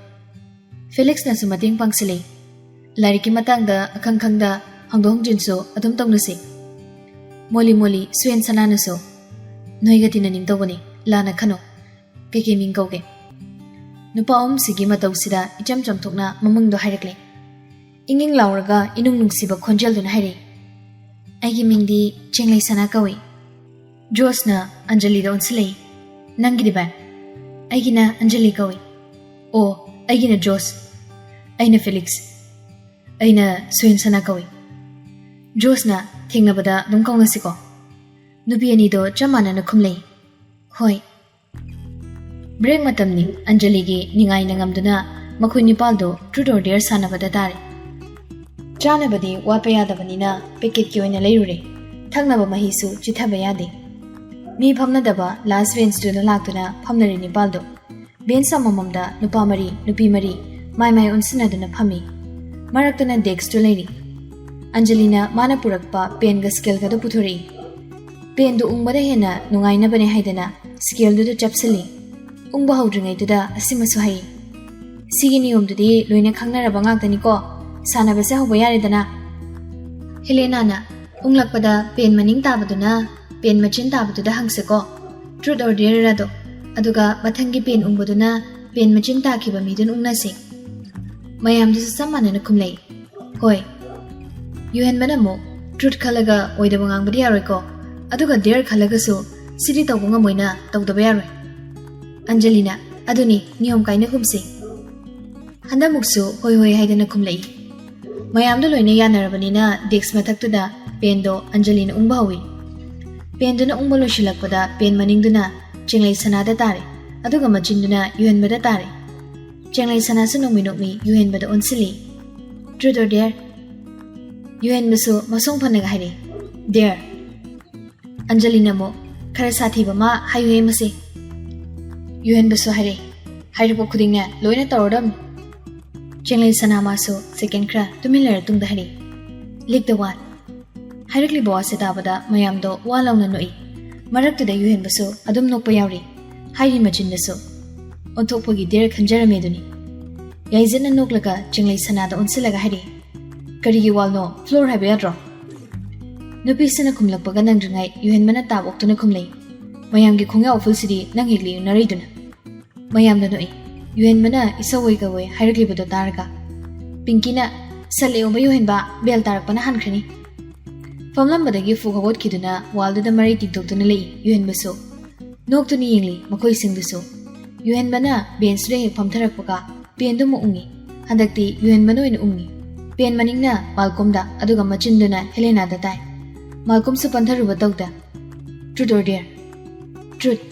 ꯐꯦꯂꯤꯛꯁꯅꯁꯨ ꯃꯇꯦꯡ ꯄꯥꯡꯁꯤꯜꯂꯤ꯫ "ꯂꯥꯏꯔꯤꯛꯀꯤ ꯃꯇꯥꯡꯗ ꯑꯈꯪ ꯈꯪꯗ ꯍꯪꯗꯣꯛ ꯍꯪꯖꯤꯟꯁꯨ ꯑꯗꯨꯝ ꯇꯧꯅꯁꯤ꯫" ꯃꯣꯂꯤ ꯃꯣꯂꯤ ꯁꯨꯍꯦꯟ ꯁꯅꯥꯅꯁꯨ, "ꯅꯣꯏꯒ ꯇꯤꯟꯅꯅꯤꯡꯗꯧꯕꯅꯤ, ꯂꯥꯟꯅ ꯈꯟꯅꯣ꯫ ꯀꯩꯀꯩ ꯃꯤꯡ ꯀꯧꯒꯦ?" ꯅꯨꯄꯥ ꯑꯍꯨꯝꯁꯤꯒꯤ ꯃꯇꯧꯁꯤꯗ ꯏꯆꯝ ꯆꯝꯊꯣꯛꯅ ꯃꯃꯤꯡꯗꯣ ꯍꯥꯏꯔꯛꯂꯦ꯫ ꯏꯪ ꯏꯪ ꯂꯥꯎꯔꯒ ꯏꯅꯨꯡ ꯅꯨꯡꯁꯤꯕ ꯈꯣꯟꯖꯦꯜꯗꯨꯅ ꯍꯥꯏꯔꯛꯏ, "ꯑꯩꯒꯤ ꯃꯤꯡꯗꯤ ꯆꯦꯡꯂꯩ ꯁꯅꯥ ꯀꯧꯏ꯫" ꯖꯣꯁꯅ ꯑꯟꯖꯂꯤꯗ ꯑꯣꯟꯁꯤꯜꯂꯛꯏ, "ꯅꯪꯒꯤꯗꯤ ꯚꯥꯏ?" "ꯑꯩꯒꯤꯅ ꯑꯟꯖꯂꯤ ꯀꯧꯏ꯫" "ꯑꯣ, ꯑꯩꯒꯤꯅ ꯖꯣꯁ꯫" "ꯑꯩꯅ ꯐꯦꯂꯤꯛꯁ꯫" "ꯑꯩꯅ ꯁꯨꯍꯦꯟ ꯁꯅꯥ ꯀꯧꯏ꯫" ꯖꯣꯁꯅ, "ꯊꯦꯡꯅꯕꯗ ꯑꯗꯨꯝ ꯀꯧꯅꯁꯤꯀꯣ?" ꯅꯨꯄꯤ ꯑꯅꯤꯗꯣ ꯆꯞ ꯃꯥꯟꯅꯅ ꯈꯨꯝꯂꯛꯏ, "ꯍꯣꯏ꯫" ꯕ꯭ꯔꯦꯛ ꯃꯇꯝꯅꯤ꯫ ꯑꯟꯖꯂꯤꯒꯤ ꯅꯤꯡꯉꯥꯏꯅ ꯉꯝꯗꯨꯅ ꯃꯈꯣꯏ ꯅꯤꯄꯥꯜꯗꯣ ꯇ꯭ꯔꯨꯠ ꯑꯣꯔ ꯗꯦꯌꯔ ꯁꯥꯟꯅꯕꯗ ꯇꯥꯔꯦ꯫ ꯆꯥꯅꯕꯗꯤ ꯋꯥꯠꯄ ꯌꯥꯗꯕꯅꯤꯅ ꯄꯦꯀꯦꯠꯀꯤ ꯑꯣꯏꯅ ꯂꯩꯔꯨꯔꯦ꯫ ꯊꯛꯅꯕ ꯃꯍꯤꯁꯨ ꯆꯤꯊꯕ ꯌꯥꯗꯦ꯫ ꯃꯤ ꯐꯝꯅꯗꯕ ꯂꯥꯁ ꯕꯦꯟꯁꯇꯨꯗ ꯂꯥꯛꯇꯨꯅ ꯐꯝꯅꯔꯦ ꯅꯤꯄꯥꯜꯗꯣ꯫ ꯕꯦꯟꯁ ꯑꯃꯃꯝꯗ ꯅꯨꯄꯥ ꯃꯔꯤ, ꯅꯨꯄꯤ ꯃꯔꯤ ꯃꯥꯏ ꯃꯥꯏ ꯑꯣꯟꯁꯤꯟꯅꯗꯨꯅ ꯐꯝꯃꯤ꯫ ꯃꯔꯛꯇꯅ ꯗꯦꯛꯁꯇꯨ ꯂꯩꯔꯤ꯫ ꯑꯟꯖꯂꯤꯅ ꯃꯥꯅ ꯄꯨꯔꯛꯄ ꯄꯦꯟꯒ ꯁ꯭ꯀꯦꯜꯒꯗꯨ ꯄꯨꯊꯣꯔꯛꯏ꯫ ꯄꯦꯟꯗꯨ ꯎꯪꯕꯗ ꯍꯦꯟꯅ ꯅꯨꯡꯉꯥꯏꯅꯕꯅꯦ ꯍꯥꯏꯗꯅ ꯁ꯭ꯀꯦꯜꯗꯨꯗ ꯆꯞꯁꯤꯜꯂꯤ꯫ ꯎꯪꯕ ꯍꯧꯗ꯭ꯔꯤꯉꯩꯗꯨꯗ ꯑꯁꯤꯃꯁꯨ ꯍꯥꯏ, "ꯁꯤꯒꯤ ꯅꯤꯌꯣꯝꯗꯨꯗꯤ ꯂꯣꯏꯅ ꯈꯪꯅꯔꯕ ꯉꯥꯛꯇꯅꯤꯀꯣ꯫ ꯁꯥꯟꯅꯕꯁꯦ ꯍꯧꯕ ꯌꯥꯔꯦꯗꯅ꯫" ꯍꯦꯂꯦꯅꯥꯅ, "ꯎꯪꯂꯛꯄꯗ ꯄꯦꯟ ꯃꯅꯤꯡ ꯇꯥꯕꯗꯨꯅ ꯄꯦꯟ ꯃꯆꯤꯟ ꯇꯥꯕꯗꯨꯗ ꯍꯪꯁꯦꯀꯣ, ꯇ꯭ꯔꯨꯠ ꯑꯣꯔ ꯗꯦꯌꯔ ꯑꯗꯣ꯫ ꯑꯗꯨꯒ ꯃꯊꯪꯒꯤ ꯄꯦꯟ ꯎꯪꯕꯗꯨꯅ ꯄꯦꯟ ꯃꯆꯤꯟ ꯇꯥꯈꯤꯕ ꯃꯤꯗꯨꯅ ꯎꯪꯅꯁꯤ꯫" ꯃꯌꯥꯝꯗꯨꯁꯨ ꯆꯞ ꯃꯥꯟꯅꯅ ꯈꯨꯝꯂꯛꯏ, "ꯍꯣꯏ꯫" ꯌꯨꯍꯦꯟꯕꯅ ꯑꯃꯨꯛ, Truth ꯈꯜꯂꯒ ꯑꯣꯏꯗꯕ ꯉꯥꯡꯕꯗꯤ ꯌꯥꯔꯣꯏꯀꯣ꯫ ꯑꯗꯨꯒ dare ꯈꯜꯂꯒꯁꯨ ꯁꯤꯗꯤ ꯇꯧꯕ ꯉꯝꯃꯣꯏꯅ ꯇꯧꯗꯕ ꯌꯥꯔꯣꯏ꯫ ꯑꯟꯖꯂꯤꯅ, "ꯑꯗꯨꯅꯤ, ꯅꯤꯌꯣꯝ ꯀꯥꯏꯅꯒꯨꯝꯁꯤ꯫" ꯍꯟꯗꯛꯃꯨꯛꯁꯨ ꯍꯣꯏ ꯍꯣꯏ ꯍꯥꯏꯗꯅ ꯈꯨꯝꯂꯛꯏ꯫ ꯃꯌꯥꯝꯗꯣ ꯂꯣꯏꯅ ꯌꯥꯅꯔꯕꯅꯤꯅ desk ꯃꯊꯛꯇꯨꯗ penꯗꯣ ꯑꯟꯖꯂꯤꯅ ꯎꯪꯕ ꯍꯧꯏ꯫ Penꯗꯨꯅ ꯎꯪꯕ ꯂꯣꯏꯁꯤꯜꯂꯛꯄꯗ pen ꯃꯅꯤꯡꯗꯨꯅ ꯆꯦꯡꯂꯩ ꯁꯅꯥꯗ ꯇꯥꯔꯦ, ꯑꯗꯨꯒ ꯃꯆꯤꯟꯗꯨꯅ ꯌꯨꯍꯦꯟꯕꯗ ꯇꯥꯔꯦ꯫ ꯆꯦꯡꯂꯩ ꯁꯅꯥꯁꯨ ꯅꯣꯡꯃꯤ ꯅꯣꯡꯃꯤ ꯌꯨꯍꯦꯟꯕꯗ ꯑꯣꯟꯁꯤꯜꯂꯤ꯫ Truth or dare? ꯌꯨꯍꯦꯟꯕꯁꯨ ꯃꯁꯣꯡ ꯐꯅꯒ ꯍꯥꯏꯔꯛꯏ, "Dare꯫" ꯑꯟꯖꯂꯤꯅ ꯑꯃꯨꯛ, "ꯈꯔ ꯁꯥꯊꯤꯕ ꯑꯃ ꯍꯥꯏꯌꯨꯍꯦ ꯃꯁꯤ꯫" ꯌꯨꯍꯦꯟꯕꯁꯨ ꯍꯥꯏꯔꯛꯏ, "ꯍꯥꯏꯔꯛꯄ ꯈꯨꯗꯤꯡꯅꯦ ꯂꯣꯏꯅ ꯇꯧꯔꯗꯝꯅꯤ꯫" ꯆꯦꯡꯂꯩ ꯁꯅꯥ ꯃꯥꯁꯨ second ꯈꯔ ꯇꯨꯃꯤꯟ ꯂꯩꯔ ꯇꯨꯡꯗ ꯍꯥꯏꯔꯛꯏ, "Lick the one." ꯍꯥꯏꯔꯛꯂꯤꯕ ꯋꯥꯁꯦ ꯇꯥꯕꯗ ꯃꯌꯥꯝꯗꯣ ꯋꯥ ꯂꯥꯎꯅ ꯅꯣꯛꯏ꯫ ꯃꯔꯛꯇꯨꯗ ꯌꯨꯍꯦꯟꯕꯁꯨ ꯑꯗꯨꯝ ꯅꯣꯛꯄ ꯌꯥꯎꯔꯤ꯫ ꯍꯥꯏꯔꯤ ꯃꯆꯤꯟꯗꯁꯨ, "ꯑꯣꯟꯊꯣꯛꯄꯒꯤ dare ꯈꯟꯖꯔꯝꯃꯦ ꯑꯗꯨꯅꯤ꯫" ꯌꯥꯏꯖꯠꯅ ꯅꯣꯛꯂꯒ ꯆꯦꯡꯂꯩ ꯁꯅꯥꯗ ꯑꯣꯟꯁꯤꯜꯂꯒ ꯍꯥꯏꯔꯛꯏ, "ꯀꯔꯤꯒꯤ wallꯅꯣ? Floor ꯍꯥꯏꯕ ꯌꯥꯗ꯭ꯔꯣ? ꯅꯨꯄꯤꯁꯤꯅ ꯈꯨꯝꯂꯛꯄꯒ ꯅꯪꯗ꯭ꯔꯤꯉꯩ ꯌꯨꯍꯦꯟꯕꯅ ꯇꯥꯞ ꯑꯣꯛꯇꯨꯅ ꯈꯨꯝꯂꯛꯏ, "ꯃꯌꯥꯝꯒꯤ ꯈꯣꯡꯌꯥ ꯎꯐꯨꯜꯁꯤꯗꯤ ꯅꯪ ꯍꯦꯛ ꯂꯦꯡꯅꯔꯛꯏꯗꯨꯅ꯫" ꯃꯌꯥꯝꯗ ꯅꯣꯛꯏ꯫ ꯌꯨꯍꯦꯟꯕꯅ ꯏꯁꯧ ꯑꯣꯏ ꯀꯧꯋꯦ ꯍꯥꯏꯔꯛꯂꯤꯕꯗꯣ ꯇꯥꯔꯒ꯫ ꯄꯤꯡꯀꯤꯅ, "ꯁꯠ ꯂꯦꯡꯉꯨꯕ ꯌꯨꯍꯦꯟꯕ, bell ꯇꯥꯔꯛꯄꯅ ꯍꯥꯟꯈ꯭ꯔꯅꯤ꯫" ꯐꯝꯂꯝꯕꯗꯒꯤ ꯐꯨꯛ ꯍꯧꯒꯠꯈꯤꯗꯨꯅ wallꯗꯨꯗ ꯃꯔꯩ ꯇꯤꯡꯊꯣꯛꯇꯨꯅ ꯂꯩꯏ ꯌꯨꯍꯦꯟꯕꯁꯨ꯫ ꯅꯣꯛꯇꯨꯅ ꯌꯦꯡꯂꯤ ꯃꯈꯣꯏꯁꯤꯡꯗꯨꯁꯨ꯫ ꯌꯨꯍꯦꯟꯕꯅ benchꯇꯨꯗ ꯍꯦꯛ ꯐꯝꯊꯔꯛꯄꯒ penꯗꯨ ꯑꯃꯨꯛ ꯎꯪꯉꯤ꯫ ꯍꯟꯗꯛꯇꯤ ꯌꯨꯍꯦꯟꯕꯅ ꯑꯣꯏꯅ ꯎꯪꯉꯤ꯫ Pen ꯃꯅꯤꯡꯅ ꯃꯥꯜꯀꯣꯝꯗ, ꯑꯗꯨꯒ ꯃꯆꯤꯟꯗꯨꯅ ꯍꯦꯂꯦꯅꯥꯗ ꯇꯥꯏ꯫ ꯃꯥꯜꯀꯣꯝꯁꯨ ꯄꯟꯊꯔꯨꯕ ꯇꯧꯗ, "Truth or dare?" "Truth."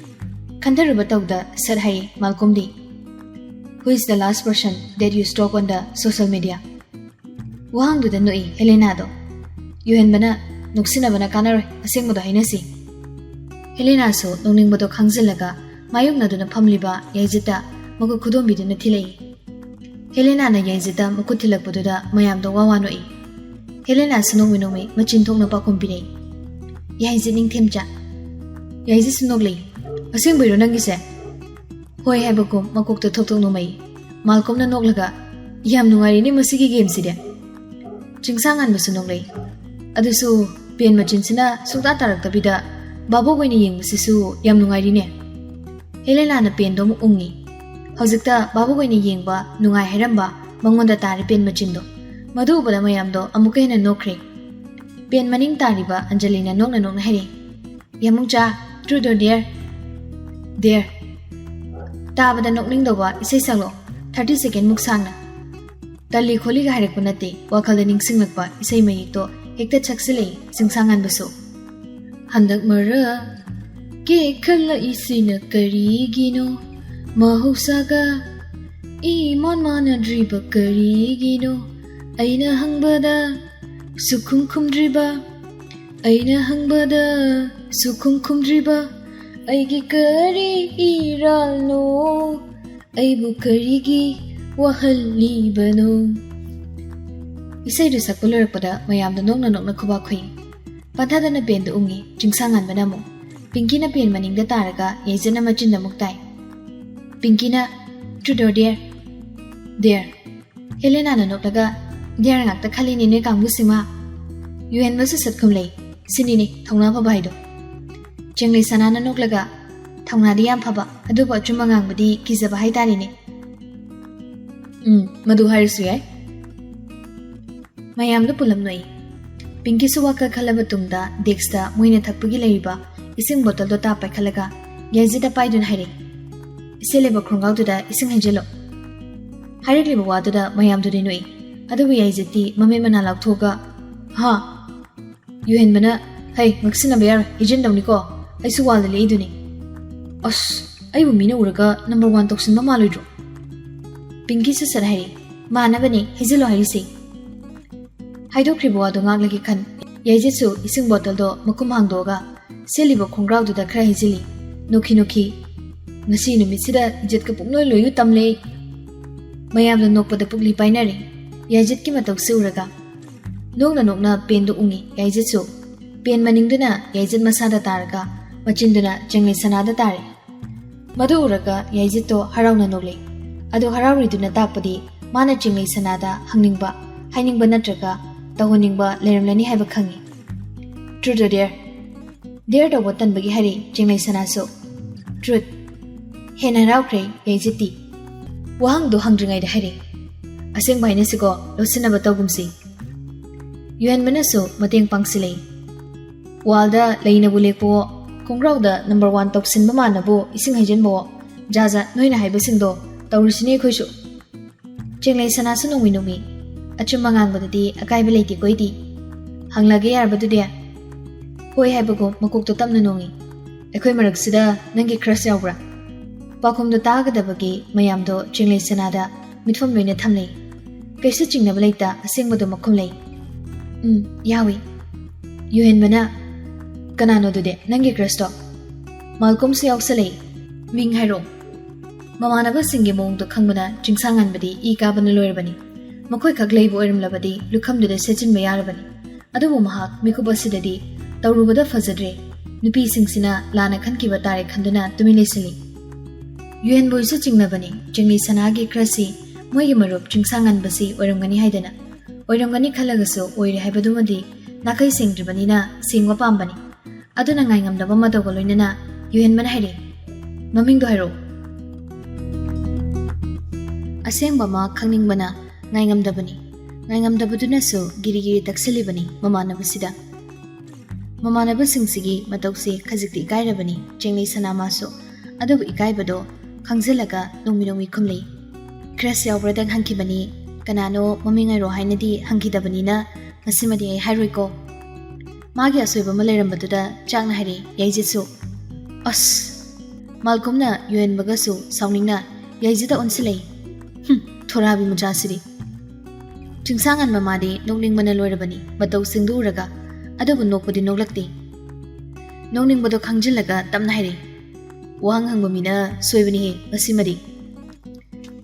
ꯈꯟꯊꯔꯨꯕ ꯇꯧꯗ ꯁꯠ ꯍꯥꯏꯔꯤ ꯃꯥꯜꯀꯣꯝꯗꯤ꯫ "Who is the last person that you stalk on the social media?" ꯋꯥꯍꯪꯗꯨꯗ ꯅꯣꯛꯏ ꯍꯦꯂꯦꯅꯥꯗꯣ꯫ ꯌꯨꯍꯦꯟꯕꯅ, "ꯅꯣꯛꯁꯤꯟꯅꯕꯅ ꯀꯥꯟꯅꯔꯣꯏ, ꯑꯁꯦꯡꯕꯗꯣ ꯍꯥꯏꯅꯁꯤ꯫" ꯍꯦꯂꯦꯅꯥꯁꯨ ꯅꯣꯛꯅꯤꯡꯕꯗꯣ ꯈꯥꯡꯖꯤꯜꯂꯒ ꯃꯥꯌꯣꯛꯅꯗꯨꯅ ꯐꯝꯂꯤꯕ ꯌꯥꯏꯖꯠꯇ ꯃꯈꯨꯠ ꯈꯨꯗꯣꯝꯕꯤꯗꯨꯅ ꯊꯤꯜꯂꯛꯏ꯫ ꯍꯦꯂꯦꯅꯥꯅ ꯌꯥꯏꯖꯠꯇ ꯃꯈꯨꯠ ꯊꯤꯜꯂꯛꯄꯗꯨꯗ ꯃꯌꯥꯝꯗꯣ ꯋꯥ ꯋꯥ ꯅꯣꯛꯏ꯫ ꯍꯦꯂꯦꯅꯥꯁꯨ ꯅꯣꯡꯃꯤ ꯅꯣꯡꯃꯤ ꯃꯆꯤꯟ ꯊꯣꯛꯅ ꯄꯥꯎꯈꯨꯝ ꯄꯤꯔꯛꯏ꯫ ꯌꯥꯏꯖꯠ ꯅꯤꯡꯊꯦꯝꯆꯥ꯫ ꯌꯥꯏꯖꯠꯁꯨ ꯅꯣꯛꯂꯛꯏ꯫ "ꯑꯁꯦꯡꯕꯩꯔꯣ ꯅꯪꯒꯤꯁꯦ?" ꯍꯣꯏ ꯍꯥꯏꯕꯒꯨꯝ ꯃꯀꯣꯛꯇ ꯊꯣꯛ ꯊꯣꯛ ꯅꯣꯝꯃꯛꯏ꯫ ꯃꯥꯜꯀꯣꯝꯅ ꯅꯣꯛꯂꯒ, "ꯌꯥꯝ ꯅꯨꯡꯉꯥꯏꯔꯤꯅꯦ ꯃꯁꯤꯒꯤ gameꯁꯤꯗꯤ꯫" ꯆꯤꯡꯁꯥꯡꯉꯥꯟꯕꯁꯨ ꯅꯣꯛꯂꯛꯏ꯫ "ꯑꯗꯨꯁꯨ pen ꯃꯆꯤꯟꯁꯤꯅ ꯁꯨꯡꯇꯥ ꯇꯥꯔꯛꯇꯕꯤꯗ ꯚꯥꯕꯣꯛ ꯑꯣꯏꯅ ꯌꯦꯡꯕꯁꯤꯁꯨ ꯌꯥꯝ ꯅꯨꯡꯉꯥꯏꯔꯤꯅꯦ꯫" ꯍꯦꯂꯦꯅꯥꯅ penꯗꯣ ꯑꯃꯨꯛ ꯎꯪꯉꯤ꯫ ꯍꯧꯖꯤꯛꯇ ꯚꯥꯕꯣꯛ ꯑꯣꯏꯅ ꯌꯦꯡꯕ ꯅꯨꯡꯉꯥꯏ ꯍꯥꯏꯔꯝꯕ ꯃꯉꯣꯟꯗ ꯇꯥꯔꯦ pen ꯃꯆꯤꯟꯗꯣ꯫ ꯃꯗꯨ ꯎꯕꯗ ꯃꯌꯥꯝꯗꯣ ꯑꯃꯨꯛꯀ ꯍꯦꯟꯅ ꯅꯣꯛꯈ꯭ꯔꯦ꯫ ꯄꯦꯟ ꯃꯅꯤꯡ ꯇꯥꯔꯤꯕ ꯑꯟꯖꯂꯤꯅ ꯅꯣꯛꯅ ꯅꯣꯛꯅ ꯍꯥꯏꯔꯤ, "ꯌꯥꯃꯨꯡꯆꯥ, truth or dare?" "Dare." "ꯇꯥꯕꯗ ꯅꯣꯛꯅꯤꯡꯗꯧꯕ ꯏꯁꯩ ꯁꯛꯂꯣ, ꯊꯥꯔꯇꯤ ꯁꯦꯀꯦꯟꯃꯨꯛ ꯁꯥꯡꯅ꯫ ꯇꯜꯂꯤ ꯈꯣꯠꯂꯤꯒ ꯍꯥꯏꯔꯛꯄ ꯅꯠꯇꯦ, ꯋꯥꯈꯜꯗ ꯅꯤꯡꯁꯤꯡꯂꯛꯄ ꯏꯁꯩ ꯃꯌꯦꯛꯇꯣ ꯍꯦꯛꯇ ꯁꯛꯆꯤꯜꯂꯛꯏ ꯆꯤꯡꯁꯥꯡꯉꯥꯟꯕꯁꯨ꯫ ꯍꯟꯗꯛ ꯃꯔꯛ ꯀꯦꯛꯈꯠꯂꯛꯏꯁꯤꯅ ꯀꯔꯤꯒꯤꯅꯣ? ꯃꯍꯧꯁꯥꯒ ꯏꯃꯥꯟ ꯃꯥꯟꯅꯗ꯭ꯔꯤꯕ ꯀꯔꯤꯒꯤꯅꯣ? ꯑꯩꯅ ꯍꯪꯕꯗ ꯁꯨꯈꯨꯝ ꯈꯨꯝꯗ꯭ꯔꯤꯕ, ꯑꯩꯅ ꯍꯪꯕꯗ ꯁꯨꯈꯨꯝ ꯈꯨꯝꯗ꯭ꯔꯤꯕ, ꯑꯩꯒꯤ ꯀꯔꯤ ꯏꯔꯥꯜꯅꯣ? ꯑꯩꯕꯨ ꯀꯔꯤꯒꯤ ꯋꯥꯍꯜꯂꯤꯕꯅꯣ?" ꯏꯁꯩꯗꯨ ꯁꯛꯄ ꯂꯣꯏꯔꯛꯄꯗ ꯃꯌꯥꯝꯗ ꯅꯣꯛꯅ ꯅꯣꯛꯅ ꯈꯨꯕꯥꯛ ꯈꯨꯏ꯫ ꯄꯟꯊꯥꯗꯅ ꯄꯦꯟꯗꯨ ꯎꯪꯉꯤ, ꯆꯤꯡꯁꯥꯡꯉꯥꯟꯕꯅ ꯑꯃꯨꯛ꯫ ꯄꯤꯡꯀꯤꯅ ꯄꯦꯟ ꯃꯅꯤꯡꯗ ꯇꯥꯔꯒ ꯌꯥꯏꯖꯠꯅ ꯃꯆꯤꯟꯗ ꯑꯃꯨꯛ ꯇꯥꯏ꯫ ꯄꯤꯡꯀꯤꯅ, "Truth or dare?" "Dare." ꯍꯦꯂꯦꯅꯥꯅ ꯅꯣꯛꯂꯒ, "Dare ꯉꯥꯛꯇ ꯈꯜꯂꯤꯅꯦ ꯅꯣꯏ ꯀꯥꯡꯕꯨꯁꯤꯃ꯫ ꯌꯨꯍꯦꯟꯕꯁꯨ ꯁꯠꯈꯨꯝꯂꯩ꯫ ꯁꯤꯅꯤꯅꯦ ꯊꯧꯅꯥ ꯐꯕ ꯍꯥꯏꯗꯣ꯫" ꯆꯦꯡꯂꯩ ꯁꯅꯥꯅ ꯅꯣꯛꯂꯒ, "ꯊꯧꯅꯥꯗꯤ ꯌꯥꯝ ꯐꯕ, ꯑꯗꯨꯕꯨ ꯑꯆꯨꯝꯕ ꯉꯥꯡꯕꯗꯤ ꯀꯤꯖꯕ ꯍꯥꯏꯇꯥꯔꯦꯅꯦ꯫ ꯎꯝ, ꯃꯗꯨ ꯍꯥꯏꯔꯁꯨ ꯌꯥꯏ꯫" ꯃꯌꯥꯝꯗꯨ ꯄꯨꯂꯞ ꯅꯣꯛꯏ꯫ ꯄꯤꯡꯀꯤꯁꯨ ꯋꯥꯈꯜ ꯈꯜꯂꯕ ꯇꯨꯡꯗ ꯗꯦꯛꯁꯇ ꯃꯣꯏꯅ ꯊꯛꯄꯒꯤ ꯂꯩꯔꯤꯕ ꯏꯁꯤꯡ ꯕꯣꯇꯜꯗꯣ ꯇꯥꯞ ꯄꯥꯏꯈꯠꯂꯒ ꯌꯥꯏꯖꯠꯇ ꯄꯥꯏꯗꯨꯅ ꯍꯥꯏꯔꯛꯏ, "ꯁꯦꯠꯂꯤꯕ ꯈꯣꯡꯒ꯭ꯔꯥꯎꯗꯨꯗ ꯏꯁꯤꯡ ꯍꯩꯖꯤꯜꯂꯣ꯫" ꯍꯥꯏꯔꯛꯂꯤꯕ ꯋꯥꯗꯨꯗ ꯃꯌꯥꯝꯗꯨꯗꯤ ꯅꯣꯛꯏ꯫ ꯑꯗꯨꯕꯨ ꯌꯥꯏꯖꯠꯇꯤ ꯃꯃꯤꯠ ꯃꯅꯥ ꯂꯥꯎꯊꯣꯛꯑꯒ, "ꯍꯥ?" ꯌꯨꯍꯦꯟꯕꯅ, "ꯍꯩ, ꯉꯛꯁꯤꯟꯅꯕ ꯌꯥꯔꯣꯏ, ꯍꯩꯖꯤꯟꯗꯧꯅꯤꯀꯣ, ꯑꯩꯁꯨ ꯋꯥꯜꯗ ꯂꯦꯛꯏꯗꯨꯅꯤ꯫" "ꯑꯁ, ꯑꯩꯕꯨ ꯃꯤꯅ ꯎꯔꯒ number one ꯇꯧꯁꯤꯟꯕ ꯃꯥꯜꯂꯣꯏꯗ꯭ꯔꯣ?" ꯄꯤꯡꯀꯤꯁꯨ ꯁꯠ ꯍꯥꯏꯔꯤ, "ꯃꯥꯟꯅꯕꯅꯦ, ꯍꯩꯖꯤꯜꯂꯣ ꯍꯥꯏꯔꯤꯁꯦ꯫" ꯍꯥꯏꯗꯣꯛꯈ꯭ꯔꯤꯕ ꯋꯥꯗꯣ ꯉꯥꯛꯂꯒꯦ ꯈꯟ, ꯌꯥꯏꯖꯠꯁꯨ ꯏꯁꯤꯡ ꯕꯣꯇꯜꯗꯣ ꯃꯈꯨꯝ ꯍꯥꯡꯗꯣꯛꯑꯒ ꯁꯦꯠꯂꯤꯕ ꯈꯣꯡꯒ꯭ꯔꯥꯎꯗꯨꯗ ꯈꯔ ꯍꯩꯖꯤꯜꯂꯤ꯫ ꯅꯣꯛꯈꯤ ꯅꯣꯛꯈꯤ, "ꯉꯁꯤ ꯅꯨꯃꯤꯠꯁꯤꯗ ꯏꯖꯠꯀ ꯄꯨꯡꯂꯣꯏ ꯂꯣꯏꯌꯨ ꯇꯝꯂꯦ꯫" ꯃꯌꯥꯝꯅ ꯅꯣꯛꯄꯗ ꯄꯨꯛꯂꯤ ꯄꯥꯏꯅꯔꯦ꯫ ꯌꯥꯏꯖꯠꯀꯤ ꯃꯇꯧꯁꯤ ꯎꯔꯒ ꯅꯣꯛꯅ ꯅꯣꯛꯅ ꯄꯦꯟꯗꯨ ꯎꯪꯉꯤ꯫ ꯌꯥꯏꯖꯠꯁꯨ ꯄꯦꯟ ꯃꯅꯤꯡꯗꯨꯅ ꯌꯥꯏꯖꯠ ꯃꯁꯥꯗ ꯇꯥꯔꯒ ꯃꯆꯤꯟꯗꯨꯅ ꯆꯦꯡꯂꯩ ꯁꯅꯥꯗ ꯇꯥꯔꯦ꯫ ꯃꯗꯨ ꯎꯔꯒ ꯌꯥꯏꯖꯠꯇꯣ ꯍꯔꯥꯎꯅ ꯅꯣꯛꯂꯦ꯫ ꯑꯗꯨ ꯍꯔꯥꯎꯔꯤꯗꯨꯅ ꯇꯥꯛꯄꯗꯤ ꯃꯥꯅ ꯆꯦꯡꯂꯩ ꯁꯅꯥꯗ ꯍꯪꯅꯤꯡꯕ, ꯍꯥꯏꯅꯤꯡꯕ ꯅꯠꯇ꯭ꯔꯒ ꯇꯧꯍꯟꯅꯤꯡꯕ ꯂꯩꯔꯝꯂꯅꯤ ꯍꯥꯏꯕ ꯈꯪꯉꯤ꯫ "Truth or dare?" Dare ꯇꯧꯕ ꯇꯟꯕꯒꯤ ꯍꯥꯏꯔꯤ ꯆꯦꯡꯂꯩ ꯁꯅꯥꯁꯨ꯫ "Truth!" ꯍꯦꯟꯅ ꯍꯔꯥꯎꯈ꯭ꯔꯦ ꯌꯥꯏꯖꯠꯇꯤ꯫ ꯋꯥꯍꯪꯗꯣ ꯍꯪꯗ꯭ꯔꯤꯉꯩꯗ ꯍꯥꯏꯔꯤ, "ꯑꯁꯦꯡꯕ ꯍꯥꯏꯅꯁꯤꯀꯣ, ꯂꯧꯁꯤꯟꯅꯕ ꯇꯧꯒꯨꯝꯁꯤ꯫" ꯌꯨꯍꯦꯟꯕꯅꯁꯨ ꯃꯇꯦꯡ ꯄꯥꯡꯁꯤꯜꯂꯛꯏ꯫ ꯋꯥꯜꯗ ꯂꯩꯅꯕꯨ ꯂꯦꯛꯄꯋꯣ, ꯈꯣꯡꯒ꯭ꯔꯥꯎꯗ ꯅꯝꯕꯔ ꯋꯥꯟ ꯇꯧꯁꯤꯟꯕ ꯃꯥꯟꯅꯕꯨ ꯏꯁꯤꯡ ꯍꯩꯖꯤꯟꯕꯋꯣ, ꯖꯥ ꯖꯥ ꯅꯣꯏꯅ ꯍꯥꯏꯕꯁꯤꯡꯗꯣ ꯇꯧꯔꯤꯁꯤꯅꯤ ꯑꯩꯈꯣꯏꯁꯨ꯫ ꯆꯦꯡꯂꯩ ꯁꯅꯥꯁꯨ ꯅꯣꯡꯃꯤ ꯅꯣꯡꯃꯤ꯫ ꯑꯆꯨꯝꯕ ꯉꯥꯡꯕꯗꯗꯤ ꯑꯀꯥꯏꯕ ꯂꯩꯇꯦꯀꯣ ꯑꯩꯗꯤ꯫ ꯍꯪꯂꯒꯦ ꯌꯥꯔꯕ ꯑꯗꯨꯗꯤ? ꯍꯣꯏ ꯍꯥꯏꯕꯒꯨꯝ ꯃꯀꯣꯛꯇꯣ ꯇꯞꯅ ꯅꯣꯡꯉꯤ꯫ ꯑꯩꯈꯣꯏ ꯃꯔꯛꯁꯤꯗ ꯅꯪꯒꯤ ꯀ꯭ꯔꯁ ꯌꯥꯎꯕ꯭ꯔꯥ? ꯄꯥꯎꯈꯨꯝꯗꯣ ꯇꯥꯒꯗꯕꯒꯤ ꯃꯌꯥꯝꯗꯣ ꯆꯦꯡꯂꯩ ꯁꯅꯥꯗ ꯃꯤꯠꯐꯝ ꯂꯣꯏꯅ ꯊꯝꯂꯩ꯫ ꯀꯩꯁꯨ ꯆꯤꯡꯅꯕ ꯂꯩꯇ ꯑꯁꯦꯡꯕꯗꯨꯃꯛ ꯈꯨꯝꯂꯩ꯫ "ꯎꯝ, ꯌꯥꯎꯏ꯫" ꯌꯨꯍꯦꯟꯕꯅ, "ꯀꯅꯥꯅꯣ ꯑꯗꯨꯗꯤ ꯅꯪꯒꯤ ꯀ꯭ꯔꯁꯇꯣ?" ꯃꯥꯜꯀꯣꯝꯁꯨ ꯌꯥꯎꯁꯜꯂꯛꯏ꯫ "ꯃꯤꯡ ꯍꯥꯏꯔꯛꯑꯣ꯫" ꯃꯃꯥꯟꯅꯕꯁꯤꯡꯒꯤ ꯃꯑꯣꯡꯗꯣ ꯈꯪꯕꯅ ꯆꯤꯡꯁꯥꯡꯉꯥꯟꯕꯗꯤ ꯏ ꯀꯥꯕꯅ ꯂꯣꯏꯔꯕꯅꯤ꯫ ꯃꯈꯣꯏꯈꯛ ꯂꯩꯕ ꯑꯣꯏꯔꯝꯂꯕꯗꯤ ꯂꯨꯈꯝꯗꯨꯗ ꯁꯦꯠꯆꯤꯟꯕ ꯌꯥꯔꯕꯅꯤ꯫ ꯑꯗꯨꯕꯨ ꯃꯍꯥꯛ ꯃꯤꯀꯨꯞ ꯑꯁꯤꯗꯗꯤ ꯇꯧꯔꯨꯕꯗ ꯐꯖꯗ꯭ꯔꯦ꯫ ꯅꯨꯄꯤꯁꯤꯡꯁꯤꯅ ꯂꯥꯟꯅ ꯈꯟꯈꯤꯕ ꯇꯥꯔꯦ ꯈꯟꯗꯨꯅ ꯇꯨꯃꯤꯟ ꯂꯩꯁꯤꯜꯂꯤ꯫ ꯌꯨꯍꯦꯟꯕꯣꯏꯁꯨ ꯆꯤꯡꯅꯕꯅꯤ, ꯆꯤꯡꯂꯩ ꯁꯅꯥꯒꯤ ꯀ꯭ꯔꯁꯁꯤ ꯃꯣꯏꯒꯤ ꯃꯔꯨꯞ ꯆꯤꯡꯁꯥꯡꯉꯥꯟꯕꯁꯤ ꯑꯣꯏꯔꯝꯒꯅꯤ ꯍꯥꯏꯗꯅ꯫ ꯑꯣꯏꯔꯝꯒꯅꯤ ꯈꯜꯂꯒꯁꯨ ꯑꯣꯏꯔꯦ ꯍꯥꯏꯕꯗꯨꯃꯗꯤ ꯅꯥꯈꯩ ꯁꯦꯡꯗ꯭ꯔꯤꯕꯅꯤꯅ ꯁꯦꯡꯕ ꯄꯥꯝꯕꯅꯤ꯫ ꯑꯗꯨꯅ ꯉꯥꯏꯉꯝꯗꯕ ꯃꯇꯧꯒ ꯂꯣꯏꯅꯅ ꯌꯨꯍꯦꯟꯕꯅ ꯍꯥꯏꯔꯛꯏ, "ꯃꯃꯤꯡꯗꯣ ꯍꯥꯏꯔꯛꯑꯣ꯫" ꯑꯁꯦꯡꯕ ꯃꯥ ꯈꯪꯅꯤꯡꯕꯅ ꯉꯥꯏꯉꯝꯗꯕꯅꯤ꯫ ꯉꯥꯏꯉꯝꯗꯕꯗꯨꯅꯁꯨ ꯒꯤꯔꯤ ꯒꯤꯔꯤ ꯇꯛꯁꯤꯜꯂꯤꯕꯅꯤ ꯃꯃꯥꯟꯅꯕꯁꯤꯗ꯫ ꯃꯃꯥꯟꯅꯕꯁꯤꯡꯁꯤꯒꯤ ꯃꯇꯧꯁꯦ ꯈꯖꯤꯛꯇꯤ ꯏꯀꯥꯏꯔꯕꯅꯤ ꯆꯦꯡꯂꯩ ꯁꯅꯥ ꯃꯥꯁꯨ꯫ ꯑꯗꯨꯕꯨ ꯏꯀꯥꯏꯕꯗꯣ ꯈꯪꯖꯤꯜꯂꯒ ꯅꯣꯡꯃꯤ ꯅꯣꯡꯃꯤ ꯈꯨꯝꯂꯩ꯫ "ꯀ꯭ꯔꯁ ꯌꯥꯎꯕ꯭ꯔꯥꯗꯪ ꯍꯪꯈꯤꯕꯅꯤ, ꯀꯅꯥꯅꯣ ꯃꯃꯤꯡ ꯍꯥꯏꯔꯣ ꯍꯥꯏꯅꯗꯤ ꯍꯪꯈꯤꯗꯕꯅꯤꯅ ꯃꯁꯤꯃꯗꯤ ꯑꯩ ꯍꯥꯏꯔꯣꯏꯀꯣ꯫" ꯃꯥꯒꯤ ꯑꯁꯣꯏꯕ ꯑꯃ ꯂꯩꯔꯝꯕꯗꯨꯗ ꯆꯥꯛꯅ ꯍꯥꯏꯔꯛꯏ ꯌꯥꯏꯖꯤꯠꯁꯨ꯫ "ꯑꯁ!" ꯃꯥꯜꯀꯣꯝꯅ ꯌꯨꯍꯦꯟꯕꯒꯁꯨ ꯁꯥꯎꯅꯤꯡꯅ ꯌꯥꯏꯖꯤꯠꯇ ꯑꯣꯟꯁꯤꯜꯂꯛꯏ꯫ "ꯍꯨꯝ, ꯊꯣꯔꯥꯕꯤ ꯃꯆꯥꯁꯤꯗꯤ!" ꯆꯤꯡꯁꯥꯡꯉꯥꯟꯕ ꯃꯥꯗꯤ ꯅꯣꯛꯅꯤꯡꯕꯅ ꯂꯣꯏꯔꯕꯅꯤ ꯃꯇꯧꯁꯤꯡꯗꯨ ꯎꯔꯒ, ꯑꯗꯨꯕꯨ ꯅꯣꯛꯄꯗꯤ ꯅꯣꯛꯂꯛꯇꯦ꯫ ꯅꯣꯛꯅꯤꯡꯕꯗꯣ ꯈꯪꯖꯤꯜꯂꯒ ꯇꯞꯅ ꯍꯥꯏꯔꯛꯏ, "ꯋꯥꯍꯪ ꯍꯪꯕ ꯃꯤꯅ ꯁꯣꯏꯕꯅꯤꯍꯦ ꯃꯁꯤꯃꯗꯤ꯫"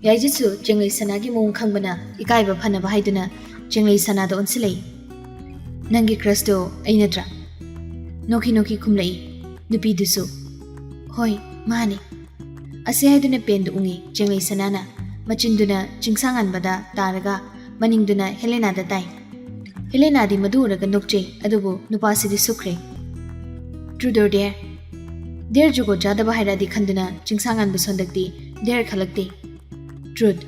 ꯌꯥꯏꯖꯤꯠꯁꯨ ꯆꯦꯡꯂꯩ ꯁꯅꯥꯒꯤ ꯃꯑꯣꯡ ꯈꯪꯕꯅ ꯏꯀꯥꯏꯕ ꯐꯅꯕ ꯍꯥꯏꯗꯨꯅ ꯆꯦꯡꯂꯩ ꯁꯅꯥꯗ ꯑꯣꯟꯁꯤꯜꯂꯛꯏ꯫ "ꯅꯪꯒꯤ ꯀ꯭ꯔꯁꯇꯣ ꯑꯩ ꯅꯠꯇ꯭ꯔꯥ?" ꯅꯣꯛꯈꯤ ꯅꯣꯛꯈꯤ ꯈꯨꯝꯂꯛꯏ ꯅꯨꯄꯤꯗꯨꯁꯨ꯫ "ꯍꯣꯏ, ꯃꯥꯅꯤ꯫" ꯑꯁꯤ ꯍꯥꯏꯗꯨꯅ ꯄꯦꯟꯗꯨ ꯎꯪꯉꯤ ꯆꯦꯡꯂꯩ ꯁꯅꯥꯅ꯫ ꯃꯆꯤꯟꯗꯨꯅ ꯆꯤꯡꯁꯥꯡꯉꯥꯟꯕꯗ ꯇꯥꯔꯒ ꯃꯅꯤꯡꯗꯨꯅ ꯍꯦꯂꯦꯅꯥꯗ ꯇꯥꯏ꯫ ꯍꯦꯂꯦꯅꯥꯗꯤ ꯃꯗꯨ ꯎꯔꯒ ꯅꯣꯛꯆꯩ, ꯑꯗꯨꯕꯨ ꯅꯨꯄꯥꯁꯤꯗꯤ ꯁꯨꯛꯈ꯭ꯔꯦ꯫ "Truth or dare?" Dare ꯖꯨꯒꯣꯠ ꯆꯥꯗꯕ ꯍꯥꯏꯔꯛꯑꯗꯤ ꯈꯟꯗꯨꯅ ꯆꯤꯡꯁꯥꯡꯉꯥꯟꯕ ꯁꯣꯟꯗꯛꯇꯤ dare ꯈꯜꯂꯛꯇꯦ꯫ "Truth꯫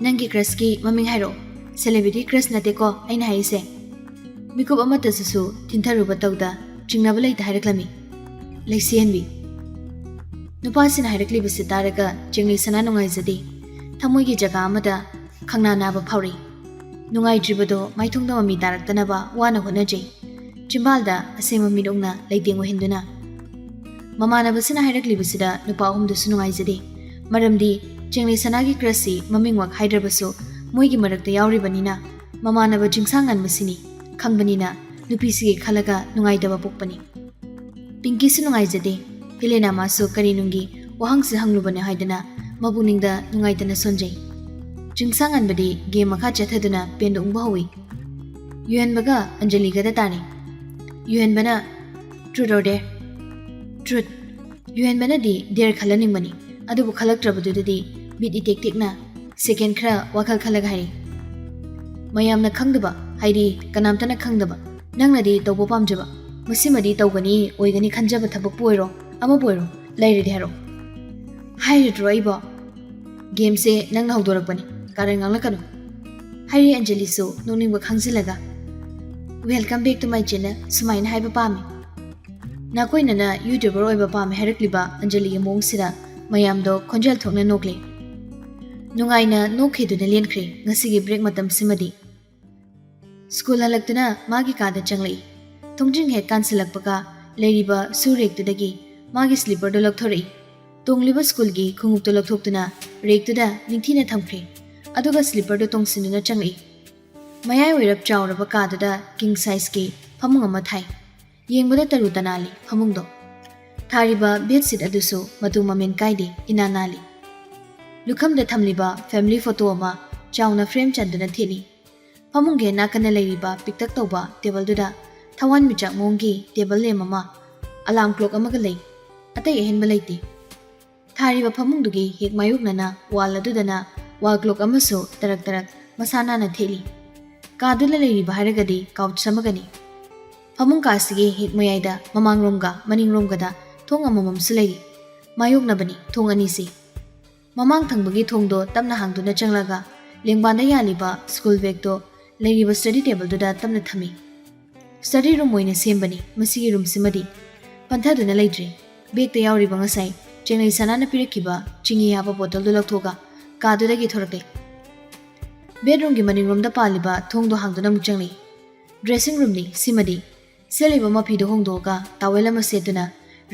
ꯅꯪꯒꯤ ꯀ꯭ꯔꯁꯀꯤ ꯃꯃꯤꯡ ꯍꯥꯏꯔꯛꯑꯣ꯫" "Celebrity crush ꯅꯠꯇꯦꯀꯣ ꯑꯩꯅ ꯍꯥꯏꯔꯤꯁꯦ"꯫ ꯃꯤꯀꯨꯞ ꯑꯃꯠꯇꯁꯨ ꯊꯤꯟꯊꯔꯨꯕ ꯇꯧꯗ ꯆꯤꯡꯅꯕ ꯂꯩꯇ ꯍꯥꯏꯔꯛꯂꯝꯃꯤ꯫ ꯂꯩꯁꯤꯍꯟꯕꯤ꯫ ꯅꯨꯄꯥꯁꯤꯅ ꯍꯥꯏꯔꯛꯂꯤꯕꯁꯤ ꯇꯥꯔꯒ ꯆꯤꯡꯂꯩꯁꯅꯥ ꯅꯨꯡꯉꯥꯏꯖꯗꯦ꯫ ꯊꯃꯣꯏꯒꯤ ꯖꯒꯥ ꯑꯃꯗ ꯈꯪꯅꯥ ꯅꯥꯕ ꯐꯥꯎꯔꯤ꯫ ꯅꯨꯡꯉꯥꯏꯇ꯭ꯔꯤꯕꯗꯣ ꯃꯥꯏꯊꯣꯡꯗ ꯃꯃꯤ ꯇꯥꯔꯛꯇꯅꯕ ꯋꯥꯅ ꯍꯣꯠꯅꯖꯩ꯫ ꯆꯤꯝꯕꯥꯜꯗ ꯑꯁꯦꯡꯕ ꯃꯤꯠ ꯎꯅ ꯂꯩꯇꯦꯡ ꯑꯣꯏꯍꯟꯗꯨꯅ꯫ ꯃꯃꯥꯟꯅꯕꯁꯤꯅ ꯍꯥꯏꯔꯛꯂꯤꯕꯁꯤꯗ ꯅꯨꯄꯥ ꯑꯍꯨꯝꯗꯨꯁꯨ ꯅꯨꯡꯉꯥꯏꯖꯗꯦ꯫ ꯃꯔꯝꯗꯤ ꯆꯤꯡꯂꯩꯁꯅꯥꯒꯤ crushꯁꯤ ꯃꯃꯤꯡꯃꯛ ꯍꯥꯏꯗ꯭ꯔꯕꯁꯨ ꯃꯣꯏꯒꯤ ꯃꯔꯛꯇ ꯌꯥꯎꯔꯤꯕꯅꯤꯅ ꯃꯃꯥꯟꯅꯕ ꯆꯤꯡꯁꯥꯡ ꯉꯟꯕꯁꯤꯅꯤ ꯈꯪꯕꯅꯤꯅ ꯅꯨꯄꯤꯁꯤꯒꯤ ꯈꯜꯂꯒ ꯅꯨꯡꯉꯥꯏꯇꯕ ꯄꯣꯛꯄꯅꯤ꯫ ꯄꯤꯡꯀꯤꯁꯨ ꯅꯨꯡꯉꯥꯏꯖꯗꯦ꯫ ꯍꯦꯂꯦꯅꯥ ꯃꯥꯁꯨ ꯀꯔꯤ ꯅꯨꯡꯒꯤ ꯋꯥꯍꯪꯁꯤ ꯍꯪꯂꯨꯕꯅꯣ ꯍꯥꯏꯗꯅ ꯃꯄꯨꯛꯅꯤꯡꯗ ꯅꯨꯡꯉꯥꯏꯇꯅ ꯁꯣꯟꯖꯩ꯫ ꯆꯤꯡꯁꯥꯡ ꯉꯟꯕꯗꯤ game ꯃꯈꯥ ꯆꯠꯊꯗꯨꯅ ꯄꯦꯟꯗ ꯎꯪꯕ ꯍꯧꯏ꯫ ꯌꯨꯍꯦꯟꯕꯒ ꯑꯟꯖꯂꯤꯒꯗ ꯇꯥꯔꯦ꯫ ꯌꯨꯍꯦꯟꯕꯅ "Truth or dare?" "Truth." ꯌꯨꯍꯦꯟꯕꯅꯗꯤ dare ꯈꯜꯂꯅꯤꯡꯕꯅꯤ, ꯑꯗꯨꯕꯨ ꯈꯜꯂꯛꯇ꯭ꯔꯕꯗꯨꯗꯗꯤ ꯕꯤꯠ ꯏꯇꯦꯛ ꯇꯦꯛꯅ second ꯈꯔ ꯋꯥꯈꯜ ꯈꯜꯂꯒ ꯍꯥꯏꯔꯤ, "ꯃꯌꯥꯝꯅ ꯈꯪꯗꯕ, ꯍꯥꯏꯗꯤ ꯀꯅꯥꯝꯇꯅ ꯈꯪꯗꯕ, ꯅꯪꯅꯗꯤ ꯇꯧꯕ ꯄꯥꯝꯖꯕ, ꯃꯁꯤꯃꯗꯤ ꯇꯧꯒꯅꯤ ꯑꯣꯏꯒꯅꯤ ꯈꯟꯖꯕ ꯊꯕꯛꯄꯨ ꯑꯣꯏꯔꯣ, ꯑꯃꯕꯨ ꯑꯣꯏꯔꯣ, ꯂꯩꯔꯗꯤ ꯍꯥꯏꯔꯛꯑꯣ"꯫ "ꯍꯥꯏꯔꯗ꯭ꯔꯣ ꯑꯩꯕꯣ? Gameꯁꯦ ꯅꯪꯅ ꯍꯧꯗꯣꯔꯛꯄꯅꯤ, ꯀꯥꯔꯟ ꯉꯥꯡꯂꯛꯀꯅꯨ"꯫ ꯍꯥꯏꯔꯤ ꯑꯟꯖꯂꯤꯁꯨ ꯅꯣꯛꯅꯤꯡꯕ ꯈꯥꯡꯖꯤꯜꯂꯒ꯫ "Welcome back to my channel" ꯁꯨꯃꯥꯏꯅ ꯍꯥꯏꯕ ꯄꯥꯝꯃꯤ꯫ ꯅꯥꯀꯣꯏꯅꯅ YouTuber ꯑꯣꯏꯕ ꯄꯥꯝꯃꯤ ꯍꯥꯏꯔꯛꯂꯤꯕ ꯑꯟꯖꯂꯤꯒꯤ ꯃꯑꯣꯡꯁꯤꯗ ꯃꯌꯥꯝꯗꯣ ꯈꯣꯟꯖꯦꯜ ꯊꯣꯛꯅ ꯅꯣꯛꯂꯦ꯫ ꯅꯨꯡꯉꯥꯏꯅ ꯅꯣꯛꯈꯤꯗꯨꯅ ꯂꯦꯟꯈ꯭ꯔꯦ ꯉꯁꯤꯒꯤ break ꯃꯇꯝꯁꯤꯃꯗꯤ꯫ School ꯍꯜꯂꯛꯇꯨꯅ ꯃꯥꯒꯤ ꯀꯥꯗ ꯆꯪꯂꯛꯏ꯫ ꯊꯣꯡꯖꯤꯡ ꯍꯦꯛ ꯀꯥꯟꯁꯤꯜꯂꯛꯄꯒ ꯂꯩꯔꯤꯕ shoe rackꯇꯨꯗꯒꯤ ꯃꯥꯒꯤ slipperꯗꯨ ꯂꯧꯊꯣꯔꯛꯏ꯫ ꯇꯣꯡꯂꯤꯕ schoolꯒꯤ ꯈꯣꯡꯎꯞꯇꯨ ꯂꯧꯊꯣꯛꯇꯨꯅ rackꯇꯨꯗ ꯅꯤꯡꯊꯤꯅ ꯊꯝꯈ꯭ꯔꯦ꯫ ꯑꯗꯨꯒ slipperꯗꯨ ꯇꯣꯡꯁꯤꯟꯗꯨꯅ ꯆꯪꯂꯛꯏ꯫ ꯃꯌꯥꯏ ꯑꯣꯏꯔꯞ ꯆꯥꯎꯔꯕ ꯀꯥꯗꯨꯗ king sizeꯀꯤ ꯐꯃꯨꯡ ꯑꯃ ꯊꯥꯏ꯫ ꯌꯦꯡꯕꯗ ꯇꯔꯨ ꯇꯅꯥꯜꯂꯤ ꯐꯃꯨꯡꯗꯣ꯫ ꯊꯥꯔꯤꯕ bedsheet ꯑꯗꯨꯁꯨ ꯃꯇꯨ ꯃꯃꯦꯟ ꯀꯥꯏꯗꯦ, ꯏꯅꯥꯟ ꯅꯥꯜꯂꯤ꯫ ꯂꯨꯈꯝꯗ ꯊꯝꯂꯤꯕ family photo ꯑꯃ ꯆꯥꯎꯅ frame ꯆꯟꯗꯨꯅ ꯊꯦꯠꯂꯤ꯫ ꯐꯃꯨꯡꯒꯤ ꯅꯥꯀꯟꯗ ꯂꯩꯔꯤꯕ ꯄꯤꯛꯇꯛ ꯇꯧꯕ tableꯗꯨꯗ ꯊꯋꯥꯟꯃꯤꯆꯥꯛ ꯃꯑꯣꯡꯒꯤ table lamp ꯑꯃ, alarm clock ꯑꯃꯒ ꯂꯩ꯫ ꯑꯇꯩ ꯑꯍꯦꯟꯕ ꯂꯩꯇꯦ꯫ ꯊꯥꯔꯤꯕ ꯐꯃꯨꯡꯗꯨꯒꯤ ꯍꯦꯛ ꯃꯥꯌꯣꯛꯅꯅ wall ꯑꯗꯨꯗꯅ wall clock ꯑꯃꯁꯨ ꯇꯔꯛ ꯇꯔꯛ ꯃꯁꯥ ꯅꯥꯟꯅ ꯊꯦꯠꯂꯤ꯫ ꯀꯥꯗꯨꯗ ꯂꯩꯔꯤꯕ ꯍꯥꯏꯔꯒꯗꯤ couch ꯑꯃꯒꯅꯤ꯫ ꯐꯃꯨꯡ ꯀꯥꯁꯤꯒꯤ ꯍꯦꯛ ꯃꯌꯥꯏꯗ ꯃꯃꯥꯡꯂꯣꯝꯒ ꯃꯅꯤꯡꯂꯣꯝꯒꯗ ꯊꯣꯡ ꯑꯃꯃꯝꯁꯨ ꯂꯩꯔꯤ꯫ ꯃꯥꯌꯣꯛꯅꯕꯅꯤ ꯊꯣꯡ ꯑꯅꯤꯁꯤ꯫ ꯃꯃꯥꯡ ꯊꯪꯕꯒꯤ ꯊꯣꯡꯗꯣ ꯇꯞꯅ ꯍꯥꯡꯗꯨꯅ ꯆꯪꯂꯒ ꯂꯦꯡꯕꯥꯟꯗ ꯌꯥꯜꯂꯤꯕ ꯁ꯭ꯀꯨꯜ ꯕꯦꯒꯇꯣ ꯂꯩꯔꯤꯕ ꯁ꯭ꯇꯗꯤ ꯇꯦꯕꯜꯗꯨꯗ ꯇꯞꯅ ꯊꯝꯃꯤ꯫ ꯁ꯭ꯇꯗꯤ ꯔꯨꯝ ꯑꯣꯏꯅ ꯁꯦꯝꯕꯅꯤ ꯃꯁꯤꯒꯤ ꯔꯨꯝꯁꯤꯃꯗꯤ꯫ ꯄꯟꯊꯗꯨꯅ ꯂꯩꯇ꯭ꯔꯦ꯫ ꯕꯦꯒꯇ ꯌꯥꯎꯔꯤꯕ ꯉꯁꯥꯏ ꯆꯦꯡꯂꯩ ꯁꯅꯥꯅ ꯄꯤꯔꯛꯈꯤꯕ ꯆꯤꯅꯤ ꯌꯥꯕ ꯕꯣꯇꯜꯗꯨ ꯂꯧꯊꯣꯛꯑꯒ ꯀꯥꯗꯨꯗꯒꯤ ꯊꯣꯔꯛꯂꯦ꯫ ꯕꯦꯗꯔꯨꯝꯒꯤ ꯃꯅꯤꯡꯔꯣꯝꯗ ꯄꯥꯜꯂꯤꯕ ꯊꯣꯡꯗꯣ ꯍꯥꯡꯗꯨꯅ ꯑꯃꯨꯛ ꯆꯪꯂꯛꯏ꯫ ꯗ꯭ꯔꯦꯁꯤꯡ ꯔꯨꯝꯅꯤ ꯁꯤꯃꯗꯤ꯫ ꯁꯦꯠꯂꯤꯕ ꯃꯐꯤꯗꯨ ꯍꯣꯡꯗꯣꯛꯑꯒ ꯇꯥꯋꯦꯜ ꯑꯃ ꯁꯦꯠꯇꯨꯅ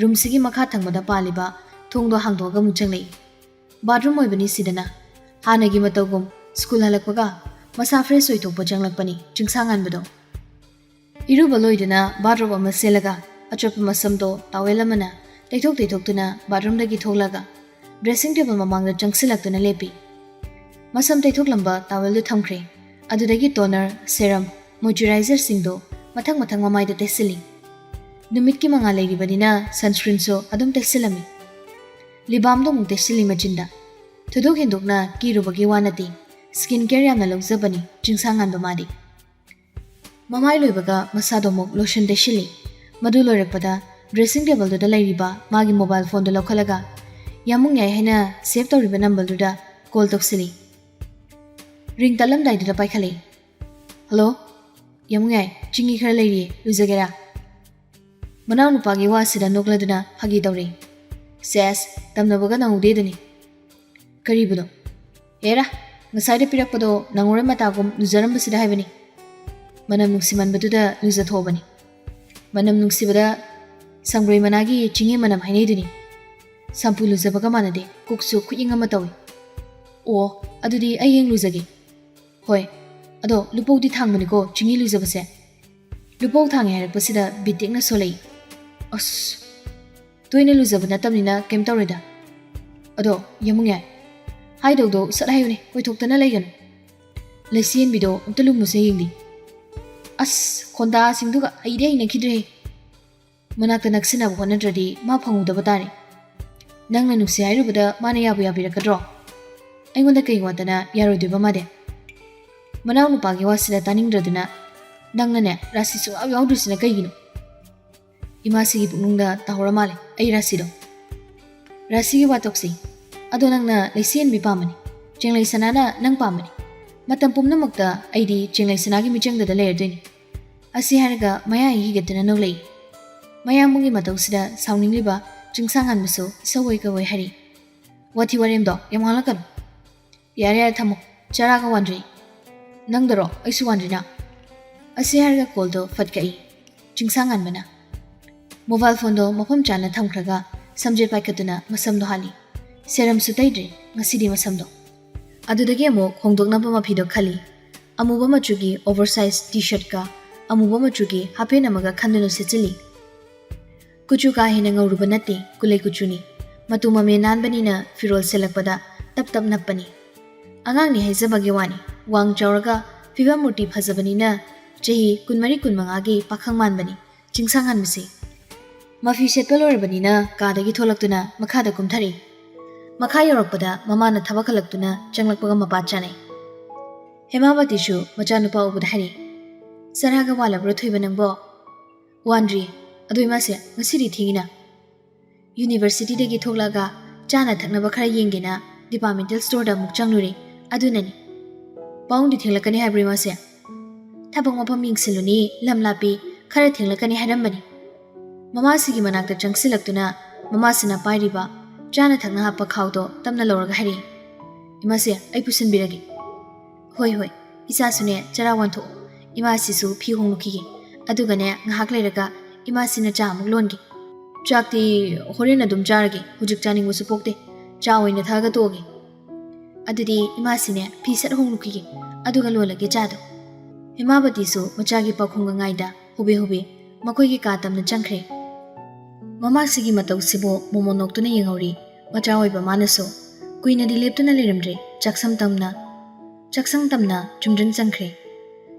ꯔꯨꯝꯁꯤꯒꯤ ꯃꯈꯥ ꯊꯪꯕꯗ ꯄꯥꯜꯂꯤꯕ ꯊꯣꯡꯗꯣ ꯍꯥꯡꯗꯣꯛꯑꯒ ꯑꯃꯨꯛ ꯆꯪꯂꯛꯏ꯫ ꯕꯥꯠꯔꯨꯝ ꯑꯣꯏꯕꯅꯤ ꯁꯤꯗꯅ꯫ ꯍꯥꯟꯅꯒꯤ ꯃꯇꯧꯒꯨꯝ ꯁ꯭ꯀꯨꯜ ꯍꯜꯂꯛꯄꯒ ꯃꯁꯥ ꯐ꯭ꯔꯦꯁ ꯑꯣꯏꯊꯣꯛꯄ ꯆꯪꯂꯛꯄꯅꯤ ꯆꯤꯡꯁꯥꯡꯉꯥꯟꯕꯗꯣ꯫ ꯏꯔꯨꯕ ꯂꯣꯏꯗꯨꯅ ꯕꯥꯠꯔꯣꯞ ꯑꯃ ꯁꯦꯠꯂꯒ ꯑꯆꯣꯠꯄ ꯃꯁꯝꯗꯣ ꯇꯥꯋꯦꯜ ꯑꯃꯅ ꯇꯩꯊꯣꯛ ꯇꯩꯊꯣꯛꯇꯨꯅ ꯕꯥꯠꯔꯨꯝꯗꯒꯤ ꯊꯣꯛꯂꯒ ꯗ꯭ꯔꯦꯁꯤꯡ ꯇꯦꯕꯜ ꯃꯃꯥꯡꯗ ꯆꯪꯁꯤꯜꯂꯛꯇꯨꯅ ꯂꯦꯞꯄꯤ꯫ ꯃꯁꯝ ꯇꯩꯊꯣꯛꯂꯝꯕ ꯇꯥꯋꯦꯜꯗꯨ ꯊꯝꯈ꯭ꯔꯦ꯫ ꯑꯗꯨꯗꯒꯤ ꯇꯣꯅꯔ, ꯁꯦꯔꯝ, ꯃꯣꯏꯆꯔꯥꯏꯖꯔꯁꯤꯡꯗꯣ ꯃꯊꯪ ꯃꯊꯪ ꯃꯃꯥꯏꯗ ꯇꯩꯁꯤꯜꯂꯤ꯫ ꯅꯨꯃꯤꯠꯀꯤ ꯃꯉꯥꯜ ꯂꯩꯔꯤꯕꯅꯤꯅ ꯁꯟꯁ꯭ꯀ꯭ꯔꯤꯟꯁꯨ ꯑꯗꯨꯝ ꯇꯩꯁꯤꯜꯂꯝꯃꯤ꯫ ꯂꯤꯕꯥꯝꯗꯣ ꯑꯃꯨꯛ ꯇꯩꯁꯤꯜꯂꯤ ꯃꯆꯤꯟꯗ꯫ ꯊꯣꯏꯗꯣꯛ ꯍꯦꯟꯗꯣꯛꯅ ꯀꯦꯔꯨꯕꯒꯤ ꯋꯥ ꯅꯠꯇꯦ꯫ ꯁ꯭ꯀꯤꯟ ꯀꯦꯌꯔ ꯌꯥꯝꯅ ꯂꯧꯖꯕꯅꯤ ꯆꯤꯡꯁꯥꯡꯉꯥꯟꯕ ꯃꯥꯗꯤ꯫ ꯃꯃꯥꯏ ꯂꯣꯏꯕꯒ ꯃꯁꯥꯗꯣ ꯑꯃꯨꯛ ꯂꯣꯁꯟ ꯇꯩꯁꯤꯜꯂꯤ꯫ ꯃꯗꯨ ꯂꯣꯏꯔꯛꯄꯗ ꯗ꯭ꯔꯦꯁꯤꯡ ꯇꯦꯕꯜꯗꯨꯗ ꯂꯩꯔꯤꯕ ꯃꯥꯒꯤ ꯃꯣꯕꯥꯏꯜ ꯐꯣꯟꯗꯨ ꯂꯧꯈꯠꯂꯒ ꯌꯥꯃꯨꯡꯌꯥꯏ ꯍꯥꯏꯅ ꯁꯦꯚ ꯇꯧꯔꯤꯕ ꯅꯝꯕꯔꯗꯨꯗ ꯀꯣꯜ ꯇꯧꯁꯤꯜꯂꯤ꯫ ꯔꯤꯡ ꯇꯠꯂꯝꯗꯥꯏꯗꯨꯗ ꯄꯥꯏꯈꯠꯂꯛꯏ꯫ "ꯍꯜꯂꯣ, ꯌꯥꯃꯨꯡꯌꯥꯏ, ꯆꯤꯡꯉꯤ ꯈꯔ ꯂꯩꯔꯤꯌꯦ, ꯂꯨꯖꯒꯦꯔꯥ?" ꯃꯅꯥꯎꯅꯨꯄꯥꯒꯤ ꯋꯥꯁꯤꯗ ꯅꯣꯛꯂꯗꯨꯅ ꯐꯥꯒꯤ ꯇꯧꯔꯛꯏ꯫ "ꯁꯦꯁ, ꯇꯝꯅꯕꯒ ꯅꯪꯍꯧꯗꯦꯗꯨꯅꯤ꯫ ꯀꯔꯤꯕꯨꯅꯣ?" "ꯍꯦꯔꯥ, ꯉꯁꯥꯏꯗ ꯄꯤꯔꯛꯄꯗꯣ ꯅꯪꯉꯔꯣꯏ ꯃꯇꯥꯒꯨꯝ ꯂꯨꯖꯔꯝꯕꯁꯤꯗ ꯍꯥꯏꯕꯅꯤ꯫ ꯃꯅꯝ ꯅꯨꯡꯁꯤꯃꯟꯕꯗꯨꯗ ꯂꯨꯖꯊꯣꯛꯑꯕꯅꯤ꯫ ꯃꯅꯝ ꯅꯨꯡꯁꯤꯕꯗ ꯁꯪꯕ꯭ꯔꯩ ꯃꯅꯥꯒꯤ ꯆꯤꯡꯍꯤ ꯃꯅꯝ ꯍꯥꯏꯅꯩꯗꯨꯅꯤ꯫ ꯁꯝꯄꯨ ꯂꯨꯖꯕꯒ ꯃꯥꯟꯅꯗꯦ, ꯀꯣꯛꯁꯨ ꯈꯨꯏꯪ ꯑꯃ ꯇꯧꯏ꯫ ꯑꯣ, ꯑꯗꯨꯗꯤ ꯑꯩ ꯍꯌꯦꯡ ꯂꯨꯖꯒꯦ꯫ ꯍꯣꯏ, ꯑꯗꯣ ꯂꯨꯄꯧꯗꯤ ꯊꯥꯡꯕꯅꯤꯀꯣ ꯆꯤꯡꯍꯤ ꯂꯨꯖꯕꯁꯦ꯫ ꯂꯨꯄꯧ ꯊꯥꯡꯉꯦ ꯍꯥꯏꯔꯛꯄꯁꯤꯗ ꯕꯤꯠ ꯇꯦꯛꯅ ꯁꯣꯜꯂꯛꯏ꯫ ꯑꯁ, ꯇꯣꯏꯅ ꯂꯨꯖꯕ ꯅꯠꯇꯕꯅꯤꯅ ꯀꯩꯝ ꯇꯧꯔꯣꯏꯗ꯫ ꯑꯗꯣ ꯌꯥꯃꯨꯡꯌꯥꯏ, ꯍꯥꯏꯗꯧꯗꯣ ꯁꯠ ꯍꯥꯏꯌꯨꯅꯦ, ꯀꯣꯏꯊꯣꯛꯇꯅ ꯂꯩꯒꯅꯨ꯫ ꯂꯩꯆꯦꯟꯕꯤꯗꯣ ꯑꯝꯇ ꯂꯨꯝꯃꯨꯁꯦ ꯌꯦꯡꯗꯤ꯫ ꯑꯁ, ꯈꯣꯟꯗꯥꯁꯤꯡꯗꯨꯒ ꯑꯩꯗꯤ ꯍꯩꯅꯈꯤꯗ꯭ꯔꯦꯍꯦ꯫ ꯃꯅꯥꯛꯇ ꯅꯛꯁꯤꯟꯅꯕ ꯍꯣꯠꯅꯗ꯭ꯔꯗꯤ ꯃꯥ ꯐꯪꯍꯧꯗꯕ ꯇꯥꯔꯦ꯫ ꯅꯪꯅ ꯅꯨꯡꯁꯤ ꯍꯥꯏꯔꯨꯕꯗ ꯃꯥꯅ ꯌꯥꯕꯨ ꯌꯥꯕꯤꯔꯛꯀꯗ꯭ꯔꯣ? ꯑꯩꯉꯣꯟꯗ ꯀꯩ ꯋꯥꯠꯇꯅ ꯌꯥꯔꯣꯏꯗꯣꯏꯕ ꯃꯥꯗꯤ? ꯃꯅꯥꯎ ꯅꯨꯄꯥꯒꯤ ꯋꯥꯁꯤꯗ ꯇꯥꯅꯤꯡꯗ꯭ꯔꯗꯨꯅ, "ꯅꯪꯅꯅꯦ ꯔꯥꯁꯤ ꯁꯨꯡꯌꯥꯎ ꯌꯥꯎꯗ꯭ꯔꯤꯁꯤꯅ ꯀꯩꯒꯤꯅꯣ?" ꯏꯃꯥꯁꯤꯒꯤ ꯄꯨꯛꯅꯤꯡꯗ ꯇꯥꯍꯧꯔ ꯃꯥꯜꯂꯦ ꯑꯩ ꯔꯥꯁꯤꯗꯣ꯫ ꯔꯥꯁꯤꯒꯤ ꯋꯥ ꯇꯣꯛꯁꯤ꯫ ꯑꯗꯣ ꯅꯪꯅ ꯂꯩꯆꯦꯟꯕꯤ ꯄꯥꯝꯕꯅꯤ, ꯆꯦꯡꯂꯩ ꯁꯅꯥꯅ ꯅꯪ ꯄꯥꯝꯕꯅꯤ꯫ ꯃꯇꯝ ꯄꯨꯝꯅꯃꯛꯇ ꯑꯩꯗꯤ ꯆꯦꯡꯂꯩ ꯁꯅꯥꯒꯤ ꯃꯤꯆꯪꯗꯗ ꯂꯩꯔꯗꯣꯏꯅꯤ꯫ ꯑꯁꯤ ꯍꯥꯏꯔꯒ ꯃꯌꯥ ꯏ ꯍꯤꯒꯠꯇꯨꯅ ꯅꯣꯛꯂꯛꯏ꯫ ꯃꯌꯥꯝꯕꯨꯡꯒꯤ ꯃꯇꯧꯁꯤꯗ ꯁꯥꯎꯅꯤꯡꯂꯤꯕ ꯆꯤꯡꯁꯥꯡꯉꯥꯟꯕꯁꯨ ꯏꯁꯧ ꯑꯣꯏ ꯀꯧꯏ ꯍꯥꯏꯔꯤ꯫ "ꯋꯥꯊꯤ ꯋꯥꯔꯦꯝꯗꯣ ꯌꯥꯝ ꯉꯥꯡꯂꯛꯀꯅꯨ꯫ ꯌꯥꯔꯦ ꯌꯥꯔꯦ ꯊꯝꯃꯣ, ꯆꯔꯥꯒ ꯋꯥꯟꯗ꯭ꯔꯤ꯫ ꯅꯪꯗꯔꯣ ꯑꯩꯁꯨ ꯋꯥꯟꯗ꯭ꯔꯤꯅ?" ꯑꯁꯤ ꯍꯥꯏꯔꯒ ꯀꯣꯜꯗꯣ ꯐꯠ ꯀꯛꯏ꯫ ꯆꯤꯡꯁꯥꯡꯉꯥꯟꯕꯅ ꯃꯣꯕꯥꯏꯜ ꯐꯣꯟꯗꯣ ꯃꯐꯝ ꯆꯥꯅ ꯊꯝꯈ꯭ꯔꯒ ꯁꯝꯖꯦꯠ ꯄꯥꯏꯈꯠꯇꯨꯅ ꯃꯁꯝꯗꯣ ꯍꯥꯠꯂꯤ꯫ ꯁꯦꯔꯝꯁꯨ ꯇꯩꯗ꯭ꯔꯤ ꯉꯁꯤꯗꯤ ꯃꯁꯝꯗꯣ꯫ ꯑꯗꯨꯗꯒꯤ ꯑꯃꯨꯛ ꯍꯣꯡꯗꯣꯛꯅꯕ ꯃꯐꯤꯗꯣ ꯈꯜꯂꯤ꯫ ꯑꯃꯨꯕ ꯃꯆꯨꯒꯤ ꯑꯣꯚꯔ ꯁꯥꯏꯖ ꯇꯤ ꯁꯔꯠꯀ ꯑꯃꯨꯕ ꯃꯆꯨꯒꯤ ꯍꯥꯄꯦꯟ ꯑꯃꯒ ꯈꯟꯗꯨꯅ ꯁꯦꯠꯆꯤꯜꯂꯤ꯫ ꯀꯨꯆꯨ ꯀꯥ ꯍꯦꯟꯅ ꯉꯧꯔꯨꯕ ꯅꯠꯇꯦ, ꯀꯨꯂꯩ ꯀꯨꯆꯨꯅꯤ꯫ ꯃꯇꯨ ꯃꯃꯦ ꯅꯥꯟꯕꯅꯤꯅ ꯐꯤꯔꯣꯜ ꯁꯦꯠꯂꯛꯄꯗ ꯇꯞ ꯇꯞ ꯅꯞꯄꯅꯤ꯫ ꯑꯉꯥꯡꯅꯤ ꯍꯥꯏꯖꯕꯒꯤ ꯋꯥꯅꯤ, ꯋꯥꯡ ꯆꯥꯎꯔꯒ ꯐꯤꯕꯝ ꯃꯨꯔꯇꯤ ꯐꯖꯕꯅꯤꯅ ꯆꯍꯤ ꯀꯨꯟꯃꯔꯤ ꯀꯨꯟꯃꯉꯥꯒꯤ ꯄꯥꯈꯪ ꯃꯥꯟꯕꯅꯤ ꯆꯤꯡꯁꯥꯡꯉꯥꯟꯕꯁꯤ꯫ ꯃꯐꯤ ꯁꯦꯠꯄ ꯂꯣꯏꯔꯕꯅꯤꯅ ꯀꯥꯗꯒꯤ ꯊꯣꯛꯂꯛꯇꯨꯅ ꯃꯈꯥꯗ ꯀꯨꯝꯊꯔꯛꯏ꯫ ꯃꯈꯥ ꯌꯧꯔꯛꯄꯗ ꯃꯃꯥꯅ ꯊꯕꯛ ꯍꯜꯂꯛꯇꯨꯅ ꯆꯪꯂꯛꯄꯒ ꯃꯄꯥ ꯆꯥꯅꯩ꯫ ꯍꯦꯃꯥꯕꯇꯤꯁꯨ ꯃꯆꯥꯅꯨꯄꯥ ꯎꯕꯗ ꯍꯥꯏꯔꯛꯏ, "ꯆꯔꯥꯒ ꯋꯥꯠꯂꯕ꯭ꯔꯣ ꯊꯣꯏꯕ ꯅꯪꯕꯣ?" "ꯋꯥꯟꯗ꯭ꯔꯤ꯫ ꯑꯗꯣ ꯏꯃꯥꯁꯦ, ꯉꯁꯤꯗꯤ ꯊꯦꯡꯉꯤꯅ?" "ꯌꯨꯅꯤꯚꯔꯁꯤꯇꯤꯗꯒꯤ ꯊꯣꯛꯂꯛꯑꯒ ꯆꯥꯅ ꯊꯛꯅꯕ ꯈꯔ ꯌꯦꯡꯒꯦꯅ ꯗꯤꯄꯥꯔꯠꯃꯦꯟꯇꯦꯜ ꯁ꯭ꯇꯣꯔꯗ ꯑꯃꯨꯛ ꯆꯪꯂꯨꯔꯦ, ꯑꯗꯨꯅꯅꯤ꯫" "ꯄꯥꯕꯨꯡꯗꯤ ꯊꯦꯡꯂꯛꯀꯅꯤ ꯍꯥꯏꯕ꯭ꯔꯣ ꯏꯃꯥꯁꯦ?" "ꯊꯕꯛ ꯃꯐꯝ ꯌꯦꯡꯁꯤꯜꯂꯨꯅꯤ, ꯂꯝ ꯂꯥꯞꯄꯤ, ꯈꯔ ꯊꯦꯡꯂꯛꯀꯅꯤ ꯍꯥꯏꯔꯝꯕꯅꯤ꯫" ꯃꯃꯥꯁꯤꯒꯤ ꯃꯅꯥꯛꯇ ꯆꯪꯁꯤꯜꯂꯛꯇꯨꯅ ꯃꯃꯥꯁꯤꯅ ꯄꯥꯏꯔꯤꯕ ꯆꯥꯅ ꯊꯛꯅ ꯍꯥꯞꯄ ꯈꯥꯎꯗꯣ ꯇꯞꯅ ꯂꯧꯔꯒ ꯍꯥꯏꯔꯛꯏ, "ꯏꯃꯥꯁꯦ, ꯑꯩ ꯄꯨꯁꯤꯟꯕꯤꯔꯒꯦ꯫" "ꯍꯣꯏ ꯍꯣꯏ, ꯏꯆꯥꯁꯨꯅꯦ ꯆꯔꯥ ꯋꯥꯟꯊꯣꯛꯑꯣ, ꯏꯃꯥꯁꯤꯁꯨ ꯐꯤ ꯍꯣꯡꯂꯨꯈꯤꯒꯦ, ꯑꯗꯨꯒꯅꯦ ꯉꯥꯏꯍꯥꯛ ꯂꯩꯔꯒ ꯏꯃꯥꯁꯤꯅ ꯆꯥ ꯑꯃꯨꯛ ꯂꯣꯟꯒꯦ꯫" "ꯆꯥꯛꯇꯤ ꯍꯣꯔꯦꯟ ꯑꯗꯨꯝ ꯆꯥꯔꯒꯦ, ꯍꯧꯖꯤꯛ ꯆꯥꯅꯤꯡꯕꯁꯨ ꯄꯣꯛꯇꯦ, ꯆꯥ ꯑꯣꯏꯅ ꯊꯛꯑꯒ ꯇꯣꯛꯑꯒꯦ꯫" "ꯑꯗꯨꯗꯤ ꯏꯃꯥꯁꯤꯅꯦ ꯐꯤ ꯁꯠ ꯍꯣꯡꯂꯨꯈꯤꯒꯦ, ꯑꯗꯨꯒ ꯂꯣꯜꯂꯒꯦ ꯆꯥꯗꯣ꯫" ꯍꯦꯃꯥꯕꯇꯤꯁꯨ ꯃꯆꯥꯒꯤ ꯄꯥꯎꯈꯨꯝꯒ ꯉꯥꯏꯗ ꯍꯨꯕꯦ ꯍꯨꯕꯦ ꯃꯈꯣꯏꯒꯤ ꯀꯥ ꯇꯝꯅ ꯆꯪꯈ꯭ꯔꯦ꯫ ꯃꯃꯥꯁꯤꯒꯤ ꯃꯇꯧꯁꯤꯕꯨ ꯃꯣꯃꯣꯟ ꯅꯣꯛꯇꯨꯅ ꯌꯦꯡꯍꯧꯔꯤ ꯃꯆꯥ ꯑꯣꯏꯕ ꯃꯥꯅꯁꯨ꯫ ꯀꯨꯏꯅꯗꯤ ꯂꯦꯞꯇꯨꯅ ꯂꯩꯔꯝꯗ꯭ꯔꯦ, ꯆꯥꯛꯁꯪ ꯇꯝꯅ, ꯆꯥꯛꯁꯪ ꯇꯝꯅ ꯆꯨꯝꯗ꯭ꯔꯤꯡ ꯆꯪꯈ꯭ꯔꯦ꯫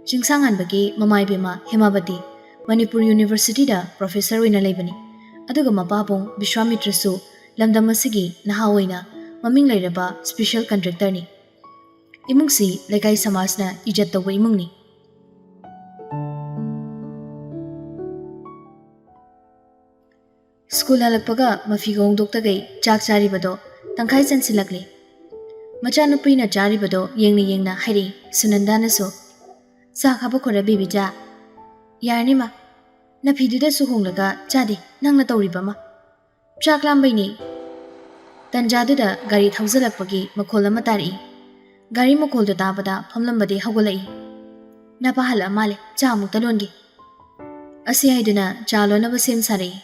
ꯆꯤꯡꯁꯥꯡꯉꯥꯟꯕꯒꯤ ꯃꯃꯥ ꯏꯕꯦꯝꯃ ꯍꯦꯃꯥꯕꯇꯤ ꯃꯅꯤꯄꯨꯔ ꯌꯨꯅꯤꯚꯔꯁꯤꯇꯤꯗ ꯄ꯭ꯔꯣꯐꯦꯁꯔ ꯑꯣꯏꯅ ꯂꯩꯕꯅꯤ꯫ ꯑꯗꯨꯒ ꯃꯄꯥꯕꯨꯡ ꯕꯤꯁ꯭ꯋꯥꯃꯤꯇ꯭ꯔꯁꯨ ꯂꯝꯗꯝ ꯑꯁꯤꯒꯤ ꯅꯍꯥ ꯑꯣꯏꯅ ꯃꯃꯤꯡ ꯂꯩꯔꯕ ꯁ꯭ꯄꯦꯁꯦꯜ ꯀꯟꯇ꯭ꯔꯦꯛꯇꯔꯅꯤ꯫ ꯏꯃꯨꯡꯁꯤ ꯂꯩꯀꯥꯏ ꯁꯃꯥꯖꯅ ꯏꯖꯠ ꯇꯧꯕ ꯏꯃꯨꯡꯅꯤ꯫ ꯁ꯭ꯀꯨꯜ ꯍꯜꯂꯛꯄꯒ ꯃꯐꯤꯒ ꯍꯣꯡꯗꯣꯛꯇꯈꯩ ꯆꯥꯛ ꯆꯥꯔꯤꯕꯗꯣ ꯇꯪꯈꯥꯏ ꯆꯟꯁꯤꯜꯂꯛꯂꯦ꯫ ꯃꯆꯥꯅꯨꯄꯤꯅ ꯆꯥꯔꯤꯕꯗꯣ ꯌꯦꯡꯅ ꯌꯦꯡꯅ ꯍꯥꯏꯔꯛꯏ ꯁꯨꯅꯟꯗꯥꯅꯁꯨ꯫ "ꯆꯥ ꯈꯥꯕ ꯈꯣꯔ ꯕꯦꯕꯤꯆꯥ꯫ ꯌꯥꯔꯅꯤ ꯃꯥ, ꯅꯐꯤꯗꯨꯗꯁꯨ ꯍꯣꯡꯂꯒ ꯆꯥꯗꯦ ꯅꯪꯅ ꯇꯧꯔꯤꯕ ꯑꯃ꯫ ꯆꯥꯛ ꯂꯥꯝꯕꯩꯅꯤ꯫" ꯇꯟꯖꯥꯗꯨꯗ ꯒꯥꯔꯤ ꯊꯧꯖꯤꯜꯂꯛꯄꯒꯤ ꯃꯈꯣꯜ ꯑꯃ ꯇꯥꯔꯛꯏ꯫ ꯒꯥꯔꯤ ꯃꯈꯣꯜꯗꯨ ꯇꯥꯕꯗ ꯐꯝꯂꯝꯕꯗꯤ ꯍꯧꯒꯠꯂꯛꯏ꯫ "ꯅꯄꯥ ꯍꯜꯂꯛꯑ ꯃꯥꯜꯂꯦ, ꯆꯥ ꯑꯃꯨꯛꯇ ꯂꯣꯟꯒꯦ꯫" ꯑꯁꯤ ꯍꯥꯏꯗꯨꯅ ꯆꯥ ꯂꯣꯟꯅꯕ ꯁꯦꯝ ꯁꯥꯔꯛꯏ꯫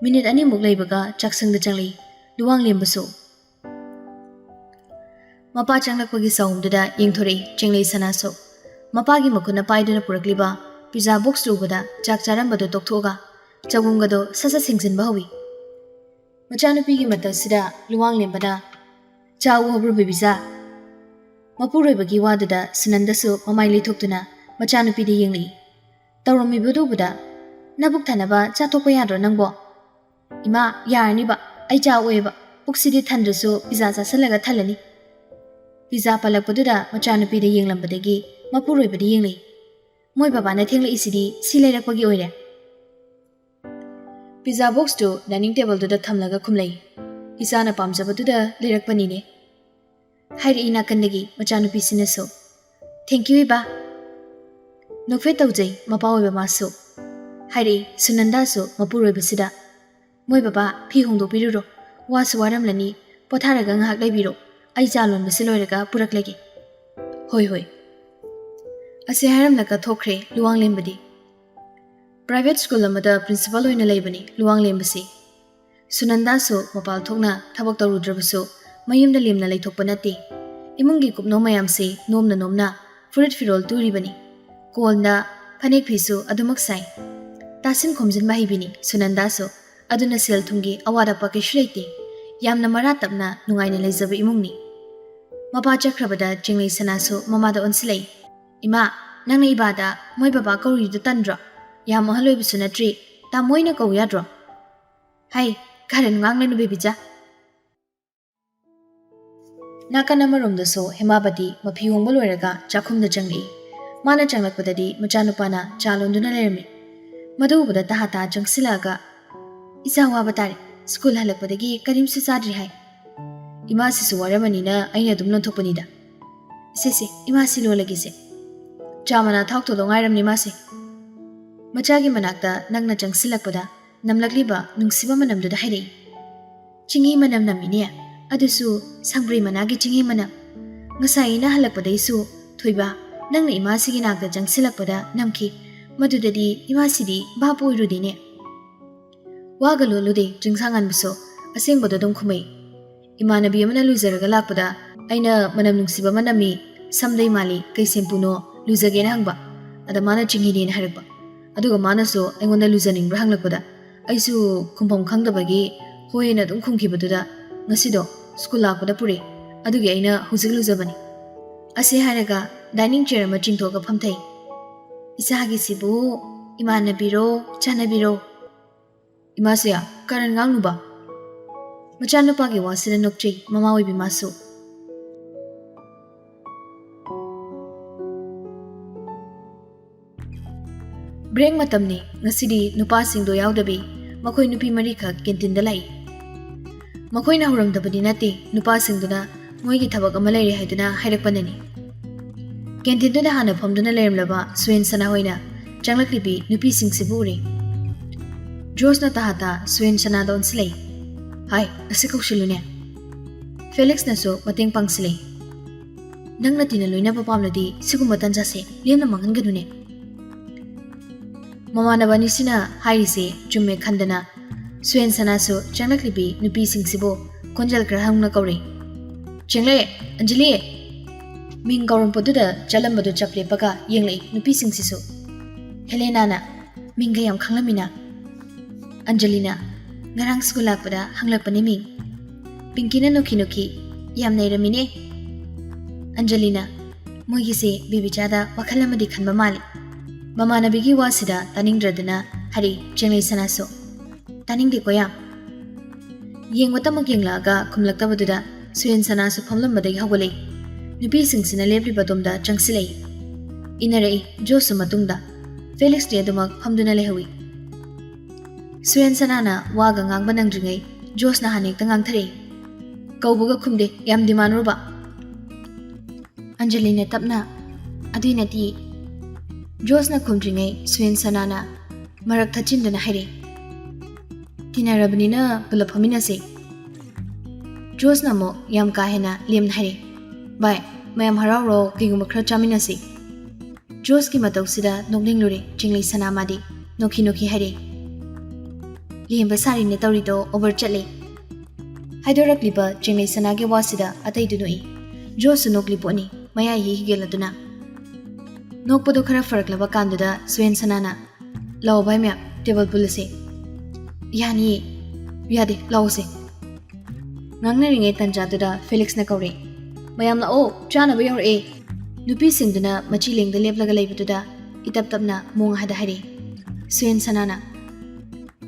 ꯃꯤꯅꯤꯠ ꯑꯅꯤꯃꯨꯛ ꯂꯩꯕꯒ ꯆꯥꯛꯁꯪꯗ ꯆꯪꯂꯛꯏ ꯂꯨꯋꯥꯡꯂꯦꯝꯕꯁꯨ꯫ ꯃꯄꯥ ꯆꯪꯂꯛꯄꯒꯤ ꯆꯥꯎꯝꯗꯨꯗ ꯌꯦꯡꯊꯣꯔꯛꯏ ꯆꯤꯡꯂꯩ ꯁꯅꯥꯁꯨ꯫ ꯃꯄꯥꯒꯤ ꯃꯈꯨꯠꯅ ꯄꯥꯏꯗꯨꯅ ꯄꯨꯔꯛꯂꯤꯕ ꯄꯤꯖꯥ ꯕꯣꯛꯁꯇꯨ ꯎꯕꯗ ꯆꯥꯛ ꯆꯥꯔꯝꯕꯗꯣ ꯇꯣꯛꯊꯣꯛꯑꯒ ꯆꯒꯨꯝꯒꯗꯣ ꯁꯠ ꯁꯠ ꯁꯦꯡꯖꯤꯟꯕ ꯍꯧꯏ꯫ ꯃꯆꯥꯅꯨꯄꯤꯒꯤ ꯃꯇꯧꯁꯤꯗ ꯂꯨꯋꯥꯡꯂꯦꯝꯕꯅ, "ꯆꯥ ꯎꯍꯧꯕ꯭ꯔꯣ ꯕꯦꯕꯤꯆꯥ?" ꯃꯄꯨꯔꯣꯏꯕꯒꯤ ꯋꯥꯗꯨꯗ ꯁꯨꯅꯟꯗꯁꯨ ꯃꯃꯥꯏ ꯂꯩꯊꯣꯛꯇꯨꯅ ꯃꯆꯥꯅꯨꯄꯤꯗ ꯌꯦꯡꯂꯛꯏ꯫ ꯇꯧꯔꯝꯃꯤꯕꯗꯨ ꯎꯕꯗ, "ꯅꯕꯨꯛ ꯊꯟꯅꯕ ꯆꯥꯊꯣꯛꯄ ꯌꯥꯗ꯭ꯔꯣ ꯅꯪꯕꯣ?" "ꯏꯃꯥ, ꯌꯥꯔꯅꯤꯕ, ꯑꯩ ꯆꯥ ꯑꯣꯛꯑꯦꯕ, ꯄꯨꯛꯁꯤꯗꯤ ꯊꯟꯗ꯭ꯔꯁꯨ ꯄꯤꯖꯥ ꯆꯥꯁꯤꯜꯂꯒ ꯊꯜꯂꯅꯤ꯫" ꯄꯤꯖꯥ ꯄꯜꯂꯛꯄꯗꯨꯗ ꯃꯆꯥꯅꯨꯄꯤꯗ ꯌꯦꯡꯂꯝꯕꯗꯒꯤ ꯃꯄꯨꯔꯣꯏꯕꯗ ꯌꯦꯡꯂꯛꯏ꯫ "ꯃꯣꯏ ꯕꯕꯥꯅ ꯊꯦꯡꯂꯛꯏꯁꯤꯗꯤ ꯁꯤ ꯂꯩꯔꯛꯄꯒꯤ ꯑꯣꯏꯔꯦ?" ꯄꯤꯖꯥ ꯕꯣꯛꯁꯇꯨ ꯗꯥꯏꯅꯤꯡ ꯇꯦꯕꯜꯗꯨꯗ ꯊꯝꯂꯒ ꯈꯨꯝꯂꯛꯏ꯫ "ꯏꯆꯥꯅ ꯄꯥꯝꯖꯕꯗꯨꯗ ꯂꯩꯔꯛꯄꯅꯤꯅꯦ," ꯍꯥꯏꯔꯛꯏ ꯅꯥꯀꯟꯗꯒꯤ ꯃꯆꯥꯅꯨꯄꯤꯁꯤꯅꯁꯨ꯫ "Thank you ꯏꯕꯥ꯫" ꯅꯣꯛꯐꯦꯠ ꯇꯧꯖꯩ ꯃꯄꯥ ꯑꯣꯏꯕ ꯃꯥꯁꯨ꯫ ꯍꯥꯏꯔꯛꯏ ꯁꯨꯅꯟꯗꯥꯁꯨ ꯃꯄꯨꯔꯣꯏꯕꯁꯤꯗ, "ꯃꯣꯏ ꯕꯕꯥ, ꯐꯤ ꯍꯣꯡꯗꯣꯛꯄꯤꯔꯨꯔꯣ, ꯋꯥꯁꯨ ꯋꯥꯔꯝꯂꯅꯤ, ꯄꯣꯊꯥꯔꯒ ꯉꯥꯏꯍꯥꯛ ꯂꯩꯕꯤꯔꯣ, ꯑꯩ ꯆꯥ ꯂꯣꯟꯕꯁꯤ ꯂꯣꯏꯔꯒ ꯄꯨꯔꯛꯂꯒꯦ꯫" "ꯍꯣꯏ ꯍꯣꯏ꯫" ꯑꯁꯤ ꯍꯥꯏꯔꯝꯂꯒ ꯊꯣꯛꯈ꯭ꯔꯦ ꯂꯨꯋꯥꯡꯂꯦꯝꯕꯗꯤ꯫ ꯄ꯭ꯔꯥꯏꯚꯦꯠ ꯁ꯭ꯀꯨꯜ ꯑꯃꯗ ꯄ꯭ꯔꯤꯟꯁꯤꯄꯥꯜ ꯑꯣꯏꯅ ꯂꯩꯕꯅꯤ ꯂꯨꯋꯥꯡꯂꯦꯝꯕꯁꯤ꯫ ꯁꯨꯅꯟꯗꯥꯁꯨ ꯃꯄꯥꯜ ꯊꯣꯛꯅ ꯊꯕꯛ ꯇꯧꯔꯨꯗ꯭ꯔꯕꯁꯨ ꯃꯌꯨꯝꯗ ꯂꯦꯝꯅ ꯂꯩꯊꯣꯛꯄ ꯅꯠꯇꯦ꯫ ꯏꯃꯨꯡꯒꯤ ꯀꯨꯞꯅꯣꯝ ꯃꯌꯥꯝꯁꯤ ꯅꯣꯝꯅ ꯅꯣꯝꯅ ꯐꯨꯔꯤꯠ ꯐꯤꯔꯣꯜ ꯇꯨꯔꯤꯕꯅꯤ꯫ ꯀꯣꯟꯗ ꯐꯅꯦꯛ ꯐꯤꯁꯨ ꯑꯗꯨꯃꯛ ꯁꯥꯏ꯫ ꯇꯥꯁꯤꯟ ꯈꯣꯝꯖꯤꯟꯕ ꯍꯩꯕꯤꯅꯤ ꯁꯨꯅꯟꯗꯥꯁꯨ꯫ ꯑꯗꯨꯅ ꯁꯦꯜ ꯊꯨꯝꯒꯤ ꯑꯋꯥꯠ ꯑꯄꯥ ꯀꯩꯁꯨ ꯂꯩꯇꯦ꯫ ꯌꯥꯝꯅ ꯃꯔꯥ ꯇꯞꯅ ꯅꯨꯡꯉꯥꯏꯅ ꯂꯩꯖꯕ ꯏꯃꯨꯡꯅꯤ꯫ ꯃꯄꯥ ꯆꯠꯈ꯭ꯔꯕꯗ ꯆꯤꯡꯂꯩ ꯁꯅꯥꯁꯨ ꯃꯃꯥꯗ ꯑꯣꯟꯁꯤꯜꯂꯛꯏ꯫ "ꯏꯃꯥ, ꯅꯪꯅ ꯏꯕꯥꯗ ꯃꯣꯏ ꯕꯕꯥ ꯀꯧꯔꯤꯗꯨ ꯇꯟꯗ꯭ꯔꯣ? ꯌꯥꯝ ꯑꯍꯜ ꯑꯣꯏꯕꯁꯨ ꯅꯠꯇ꯭ꯔꯤ, ꯇꯥꯃꯣ ꯑꯣꯏꯅ ꯀꯧ ꯌꯥꯗ꯭ꯔꯣ?" "ꯍꯩ, ꯀꯔꯟ ꯉꯥꯡꯂꯅꯨ ꯕꯦꯕꯤꯆꯥ꯫" ꯅꯥꯀꯟ ꯑꯃꯔꯣꯝꯗꯁꯨ ꯍꯦꯃꯥꯕꯇꯤ ꯃꯐꯤ ꯍꯣꯡꯕ ꯂꯣꯏꯔꯒ ꯆꯥꯛꯈꯨꯝꯗ ꯆꯪꯂꯛꯏ꯫ ꯃꯥꯅ ꯆꯪꯂꯛꯄꯗꯗꯤ ꯃꯆꯥꯅꯨꯄꯥꯅ ꯆꯥ ꯂꯣꯟꯗꯨꯅ ꯂꯩꯔꯝꯃꯤ꯫ ꯃꯗꯨ ꯎꯕꯗ ꯇꯍꯥ ꯇꯍꯥ ꯆꯪꯁꯤꯜꯂꯛꯑꯒ, "ꯏꯆꯥ ꯋꯥꯕ ꯇꯥꯔꯦ, ꯁ꯭ꯀꯨꯜ ꯍꯜꯂꯛꯄꯗꯒꯤ ꯀꯔꯤꯝꯁꯨ ꯆꯥꯗ꯭ꯔꯤ ꯍꯥꯏ꯫" ꯏꯃꯥꯁꯤꯁꯨ ꯋꯥꯔꯝꯃꯅꯤꯅ ꯑꯩꯅ ꯑꯗꯨꯝ ꯂꯣꯟꯊꯣꯛꯄꯅꯤꯗ꯫ ꯁꯦ ꯁꯦ, ꯏꯃꯥꯁꯤ ꯂꯣꯜꯂꯒꯦꯁꯦ꯫ ꯆꯥ ꯃꯅꯥ ꯊꯥꯎ ꯊꯣꯛꯗꯧ ꯉꯥꯏꯔꯝꯅꯤ ꯃꯥꯁꯦ꯫ ꯃꯆꯥꯒꯤ ꯃꯅꯥꯛꯇ ꯅꯪꯅ ꯆꯪꯁꯤꯜꯂꯛꯄꯗ ꯅꯝꯂꯛꯂꯤꯕ ꯅꯨꯡꯁꯤꯕ ꯃꯅꯝꯗꯨꯗ ꯍꯥꯏꯔꯛꯏ꯫ ꯆꯤꯡꯍꯤ ꯃꯅꯝ ꯅꯝꯃꯤꯅꯦ, ꯑꯗꯨꯁꯨ ꯁꯪꯕ꯭ꯔꯩ ꯃꯅꯥꯒꯤ ꯆꯤꯡꯍꯤ ꯃꯅꯝ꯫ ꯉꯁꯥꯏ ꯑꯩꯅ ꯍꯜꯂꯛꯄꯗꯩꯁꯨ, ꯊꯣꯏꯕ, ꯅꯪꯅ ꯏꯃꯥꯁꯤꯒꯤ ꯅꯥꯛꯇ ꯆꯪꯁꯤꯜꯂꯛꯄꯗ ꯅꯝꯈꯤ꯫ ꯃꯗꯨꯗꯗꯤ ꯏꯃꯥꯁꯤꯗꯤ ꯚꯥꯞ ꯑꯣꯏꯔꯨꯗꯦꯅꯦ꯫ ꯋꯥꯒ ꯂꯣꯜꯂꯨꯗꯦ ꯆꯤꯡꯁꯥꯡꯉꯥꯟꯕꯁꯨ, ꯑꯁꯦꯡꯕꯗꯣ ꯑꯗꯨꯝ ꯈꯨꯝꯃꯛꯏ꯫ ꯏꯃꯥꯟꯅꯕꯤ ꯑꯃꯅ ꯂꯨꯖꯔꯒ ꯂꯥꯛꯄꯗ ꯑꯩꯅ ꯃꯅꯝ ꯅꯨꯡꯁꯤꯕ ꯑꯃ ꯅꯝꯃꯤ, ꯁꯝꯗꯩ ꯃꯥꯜꯂꯤ, ꯀꯩ ꯁꯦꯝꯄꯨꯅꯣ, ꯂꯨꯖꯒꯦꯅ ꯍꯪꯕ꯫ ꯑꯗ ꯃꯥꯅ ꯆꯤꯡꯍꯤꯅꯦꯅ ꯍꯥꯏꯔꯛꯄ꯫ ꯑꯗꯨꯒ ꯃꯥꯅꯁꯨ ꯑꯩꯉꯣꯟꯗ ꯂꯨꯖꯅꯤꯡꯕ꯭ꯔꯥ ꯍꯪꯂꯛꯄꯗ ꯑꯩꯁꯨ ꯈꯨꯝꯐꯝ ꯈꯪꯗꯕꯒꯤ ꯍꯣꯏꯅ ꯑꯗꯨꯝ ꯈꯨꯝꯈꯤꯕꯗꯨꯗ ꯉꯁꯤꯗꯣ ꯁ꯭ꯀꯨꯜ ꯂꯥꯛꯄꯗ ꯄꯨꯔꯛꯏ꯫ ꯑꯗꯨꯒꯤ ꯑꯩꯅ ꯍꯧꯖꯤꯛ ꯂꯨꯖꯕꯅꯤ꯫ ꯑꯁꯤ ꯍꯥꯏꯔꯒ dining chair ꯑꯃ ꯆꯤꯡꯊꯣꯛꯑꯒ ꯐꯝꯊꯩ꯫ ꯏꯆꯥꯒꯤꯁꯤꯕꯨ ꯏꯃꯥꯟꯅꯕꯤꯔꯣ, ꯏꯆꯥꯟꯅꯕꯤꯔꯣ? ꯏꯃꯥꯁꯦ ꯀꯔꯟ ꯉꯥꯡꯅꯨꯕ꯫ ꯃꯆꯥꯅꯨꯄꯥꯒꯤ ꯋꯥꯁꯤꯗ ꯅꯣꯛꯆꯩ ꯃꯃꯥ ꯑꯣꯏꯕꯤ ꯃꯥꯁꯨ꯫ Break ꯃꯇꯝꯅꯤ꯫ ꯉꯁꯤꯗꯤ ꯅꯨꯄꯥꯁꯤꯡꯗꯣ ꯌꯥꯎꯗꯕꯤ ꯃꯈꯣꯏ ꯅꯨꯄꯤ ꯃꯔꯤꯈꯛ canteen ꯗ ꯂꯥꯛꯏ꯫ ꯃꯈꯣꯏꯅ ꯍꯧꯔꯝꯗꯕꯗꯤ ꯅꯠꯇꯦ, ꯅꯨꯄꯥꯁꯤꯡꯗꯨꯅ ꯃꯣꯏꯒꯤ ꯊꯕꯛ ꯑꯃ ꯂꯩꯔꯦ ꯍꯥꯏꯗꯨꯅ ꯍꯥꯏꯔꯛꯄꯅꯅꯤ꯫ Canteen ꯗꯨꯗ ꯍꯥꯟꯅ ꯐꯝꯗꯨꯅ ꯂꯩꯔꯝꯂꯕ ꯁꯨꯌꯦꯟ ꯁꯅꯥ ꯍꯣꯏꯅ ꯆꯪꯂꯛꯂꯤꯕꯤ ꯅꯨꯄꯤꯁꯤꯡꯁꯤꯕꯨ ꯎꯔꯦ꯫ ꯖꯣꯁꯅ ꯇꯍꯥ ꯇꯥ ꯁꯨꯌꯦꯟ ꯁꯅꯥꯗ ꯑꯣꯟꯁꯤꯜꯂꯛꯏ꯫ "ꯍꯥꯏ, ꯑꯁꯤ ꯀꯧꯁꯤꯜꯂꯨꯅꯦ꯫ ꯐꯦꯂꯤꯛꯁꯅꯁꯨ ꯃꯇꯦꯡ ꯄꯥꯡꯁꯤꯜꯂꯛꯏ꯫ ꯅꯪꯅ ꯇꯤꯟꯅ ꯂꯣꯏꯅꯕ ꯄꯥꯝꯂꯗꯤ ꯁꯤꯒꯨꯝꯕ ꯇꯟꯖꯥꯁꯦ ꯂꯦꯝꯅ ꯃꯥꯡꯍꯟꯒꯅꯨꯅꯦ꯫" ꯃꯃꯥꯟꯅꯕ ꯑꯅꯤꯁꯤꯅ ꯍꯥꯏꯔꯤꯁꯦ ꯆꯨꯝꯃꯦ ꯈꯟꯗꯅ ꯁꯨꯌꯦꯟ ꯁꯅꯥꯁꯨ ꯆꯪꯂꯛꯂꯤꯕꯤ ꯅꯨꯄꯤꯁꯤꯡꯁꯤꯕꯨ ꯈꯣꯟꯖꯦꯜ ꯈꯔ ꯍꯧꯅ ꯀꯧꯔꯤ꯫ "ꯆꯦꯡꯂꯩ, ꯑꯟꯖꯂꯤ!" ꯃꯤꯡ ꯀꯧꯔꯝꯕꯗꯨꯗ ꯆꯠꯂꯝꯕꯗꯨ ꯆꯞ ꯂꯦꯞꯄꯒ ꯌꯦꯡꯂꯛꯏ ꯅꯨꯄꯤꯁꯤꯡꯁꯤꯁꯨ꯫ ꯍꯦꯂꯦꯅꯥꯅ, "ꯃꯤꯡꯒ ꯌꯥꯝ ꯈꯪꯂꯝꯃꯤꯅ?" ꯑꯟꯖꯂꯤꯅ, "ꯉꯔꯥꯡ ꯁ꯭ꯀꯨꯜ ꯂꯥꯛꯄꯗ ꯍꯪꯂꯛꯄꯅꯦ ꯃꯤꯡ꯫" ꯄꯤꯡꯀꯤꯅ ꯅꯣꯛꯈꯤ ꯅꯣꯛꯈꯤ, "ꯌꯥꯝ ꯅꯩꯔꯝꯃꯤꯅꯦ꯫" ꯑꯟꯖꯂꯤꯅ, "ꯃꯣꯏꯒꯤꯁꯦ ꯕꯦꯕꯤꯆꯥꯗ ꯋꯥꯈꯜ ꯑꯃꯗꯤ ꯈꯟꯕ ꯃꯥꯜꯂꯤ꯫" ꯃꯃꯥꯟꯅꯕꯤꯒꯤ ꯋꯥꯁꯤꯗ ꯇꯥꯅꯤꯡꯗ꯭ꯔꯗꯅ ꯍꯥꯏꯔꯛꯏ ꯆꯦꯡꯂꯩ ꯁꯅꯥꯁꯨ꯫ "ꯇꯥꯅꯤꯡꯗꯦꯀꯣ ꯌꯥꯝ꯫" ꯌꯦꯡꯕꯇꯃꯛ ꯌꯦꯡꯂꯛꯑꯒ ꯈꯨꯝꯂꯛꯇꯕꯗꯨꯗ ꯁꯨꯌꯦꯟ ꯁꯅꯥꯁꯨ ꯐꯝꯂꯝꯕꯗꯒꯤ ꯍꯧꯒꯠꯂꯛꯏ꯫ ꯅꯨꯄꯤꯁꯤꯡꯁꯤꯅ ꯂꯦꯞꯂꯤꯕ ꯑꯗꯣꯝꯗ ꯆꯪꯁꯤꯜꯂꯛꯏ꯫ ꯏꯟꯅꯔꯛꯏ ꯖꯣꯁꯁꯨ ꯃꯇꯨꯡꯗ꯫ ꯐꯦꯂꯤꯛꯁꯇꯤ ꯑꯗꯨꯃꯛ ꯐꯝꯗꯨꯅ ꯂꯩꯍꯧꯏ꯫ ꯁꯨꯌꯦꯟ ꯁꯅꯥꯅ ꯋꯥꯒ ꯉꯥꯡꯕ ꯅꯪꯗ꯭ꯔꯤꯉꯩ ꯖꯣꯁꯅ ꯍꯥꯟꯅ ꯍꯦꯛꯇ ꯉꯥꯡꯊꯔꯛꯏ꯫ ꯀꯧꯕꯒ ꯈꯨꯝꯗꯦ, ꯌꯥꯝ demand ꯎꯔꯕ? ꯑꯟꯖꯂꯤꯅ ꯇꯞꯅ, "ꯑꯗꯨꯏ ꯅꯠꯇꯦ꯫" ꯖꯣꯁꯅ ꯈꯨꯝꯗ꯭ꯔꯤꯉꯩ ꯁꯨꯌꯦꯟ ꯁꯅꯥꯅ ꯃꯔꯛ ꯊꯠꯆꯤꯟꯗꯨꯅ ꯍꯥꯏꯔꯛꯏ, "ꯇꯤꯟꯅꯔꯕꯅꯤꯅ ꯄꯨꯂꯞ ꯐꯝꯃꯤꯟꯅꯁꯤ꯫" ꯖꯣꯁꯅ ꯑꯃꯨꯛ ꯌꯥꯝ ꯀꯥ ꯍꯦꯟꯅ ꯂꯦꯝꯅ ꯍꯥꯏꯔꯛꯏ, "ꯚꯥꯏ, ꯃꯌꯥꯝ ꯍꯔꯥꯎꯔꯣ, ꯀꯩꯒꯨꯝꯕ ꯈꯔ ꯆꯥꯃꯤꯟꯅꯁꯤ꯫" ꯖꯣꯁꯀꯤ ꯃꯇꯧꯁꯤꯗ ꯅꯣꯛꯅꯤꯡꯂꯨꯔꯦ ꯆꯤꯡꯂꯩ ꯁꯅꯥ ꯃꯥꯗꯤ꯫ ꯅꯣꯛꯈꯤ ꯅꯣꯛꯈꯤ ꯍꯥꯏꯔꯛꯏ, "ꯂꯦꯝꯕ ꯁꯥꯔꯤꯅꯦ ꯇꯧꯔꯤꯗꯣ, over ꯆꯠꯂꯦ꯫" ꯍꯥꯏꯗꯣꯔꯛꯂꯤꯕ ꯆꯤꯡꯂꯩ ꯁꯅꯥꯒꯤ ꯋꯥꯁꯤꯗ ꯑꯇꯩꯗꯨ ꯅꯣꯛꯏ꯫ ꯖꯣꯁꯁꯨ ꯅꯣꯛꯂꯤ ꯄꯣꯠꯅꯤ, ꯃꯌꯥꯏ ꯍꯤ ꯍꯤꯒꯦꯜꯂꯗꯨꯅ꯫ ꯅꯣꯛꯄꯗꯣ ꯈꯔ ꯐꯔꯛꯂꯕ ꯀꯥꯟꯗꯨꯗ ꯁꯨꯌꯦꯟ ꯁꯅꯥꯅ, "ꯂꯥꯛꯑꯣ ꯚꯥꯏ ꯃꯌꯥꯝ, table ꯄꯨꯜꯂꯁꯦ꯫" "ꯌꯥꯅꯤꯌꯦ꯫" "ꯌꯥꯗꯦ, ꯂꯥꯛꯑꯣꯁꯦ꯫" ꯉꯥꯡꯅꯔꯤꯉꯩ ꯇꯟꯖꯥꯗꯨꯗ ꯐꯦꯂꯤꯛꯁꯅ ꯀꯧꯔꯦ, "ꯃꯌꯥꯝ ꯂꯥꯛꯑꯣ, ꯆꯥꯅꯕ ꯌꯧꯔꯛꯑꯦ꯫" ꯅꯨꯄꯤꯁꯤꯡꯗꯨꯅ ꯃꯆꯤ ꯂꯦꯡꯗ ꯂꯦꯞꯂꯒ ꯂꯩꯕꯗꯨꯗ ꯏꯇꯞ ꯇꯞꯅ ꯃꯣꯡ ꯍꯥꯏꯗ ꯍꯥꯏꯔꯛꯏ, ꯁꯨꯌꯦꯟ ꯁꯅꯥꯅ,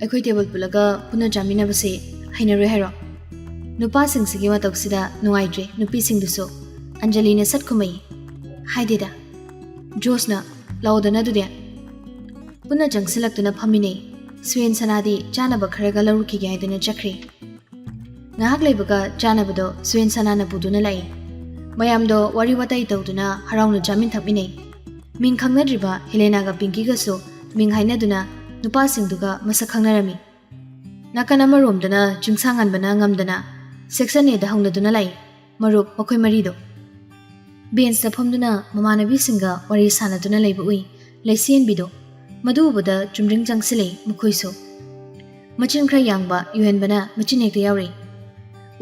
"ꯑꯩꯈꯣꯏ table ꯄꯨꯜꯂꯒ ꯄꯨꯟꯅ ꯆꯥꯃꯤꯟꯅꯕꯁꯦ ꯍꯩꯅꯔꯣꯏ ꯍꯥꯏꯔꯣ?" ꯅꯨꯄꯥꯁꯤꯡꯁꯤꯒꯤ ꯃꯇꯧꯁꯤꯗ ꯅꯨꯡꯉꯥꯏꯇ꯭ꯔꯦ ꯅꯨꯄꯤꯁꯤꯡꯗꯨꯁꯨ꯫ ꯑꯟꯖꯂꯤꯅ ꯁꯠ ꯈꯨꯝꯃꯛꯏ, "ꯍꯥꯏꯗꯦꯗ꯫" ꯖꯣꯁꯅ, "ꯂꯥꯛꯑꯣꯗꯅ ꯑꯗꯨꯗꯤ꯫" ꯄꯨꯟꯅ ꯆꯪꯁꯤꯜꯂꯛꯇꯨꯅ ꯐꯝꯃꯤꯟꯅꯩ꯫ ꯁꯨꯌꯦꯟ ꯁꯅꯥꯗꯤ ꯆꯥꯅꯕ ꯈꯔꯒ ꯂꯧꯔꯨꯈꯤꯒꯦ ꯍꯥꯏꯗꯨꯅ ꯆꯠꯈ꯭ꯔꯦ꯫ ꯉꯥꯏꯍꯥꯛ ꯂꯩꯕꯒ ꯆꯥꯅꯕꯗꯣ ꯁꯨꯌꯦꯟ ꯁꯅꯥꯅ ꯄꯨꯗꯨꯅ ꯂꯥꯛꯏ꯫ ꯃꯌꯥꯝꯗꯣ ꯋꯥꯔꯤ ꯋꯥꯇꯥꯏ ꯇꯧꯗꯨꯅ ꯍꯔꯥꯎꯅ ꯆꯥꯃꯤꯟ ꯊꯛꯃꯤꯟꯅꯩ꯫ ꯃꯤꯡ ꯈꯪꯅꯗ꯭ꯔꯤꯕ ꯍꯦꯂꯦꯅꯥꯒ ꯄꯤꯡꯀꯤꯒꯁꯨ ꯃꯤꯡ ꯍꯥꯏꯅꯗꯨꯅ ꯅꯨꯄꯥꯁꯤꯡꯗꯨꯒ ꯃꯁꯛ ꯈꯪꯅꯔꯝꯃꯤ꯫ ꯅꯥꯀꯟ ꯑꯃꯔꯣꯝꯗꯅ ꯆꯤꯡꯁꯥꯡ ꯉꯟꯕꯅ ꯉꯝꯗꯅ section Aꯗ ꯍꯧꯅꯗꯨꯅ ꯂꯥꯛꯏ꯫ ꯃꯔꯨꯞ ꯃꯈꯣꯏ ꯃꯔꯤꯗꯣ ꯕꯦꯟꯁꯇ ꯐꯝꯗꯨꯅ ꯃꯃꯥꯟꯅꯕꯤꯁꯤꯡꯒ ꯋꯥꯔꯤ ꯁꯥꯟꯅꯗꯨꯅ ꯂꯩꯕ ꯎꯏ꯫ ꯂꯩꯁꯦꯟꯕꯤꯗꯣ ꯃꯗꯨ ꯎꯕꯗ ꯆꯨꯝꯗ꯭ꯔꯤꯡ ꯆꯪꯁꯤꯜꯂꯛꯏ ꯃꯈꯣꯏꯁꯨ꯫ ꯃꯆꯤꯟ ꯈꯔ ꯌꯥꯡꯕ ꯌꯨꯍꯦꯟꯕꯅ ꯃꯆꯤꯟ ꯍꯦꯛꯇ ꯌꯥꯎꯔꯛꯏ,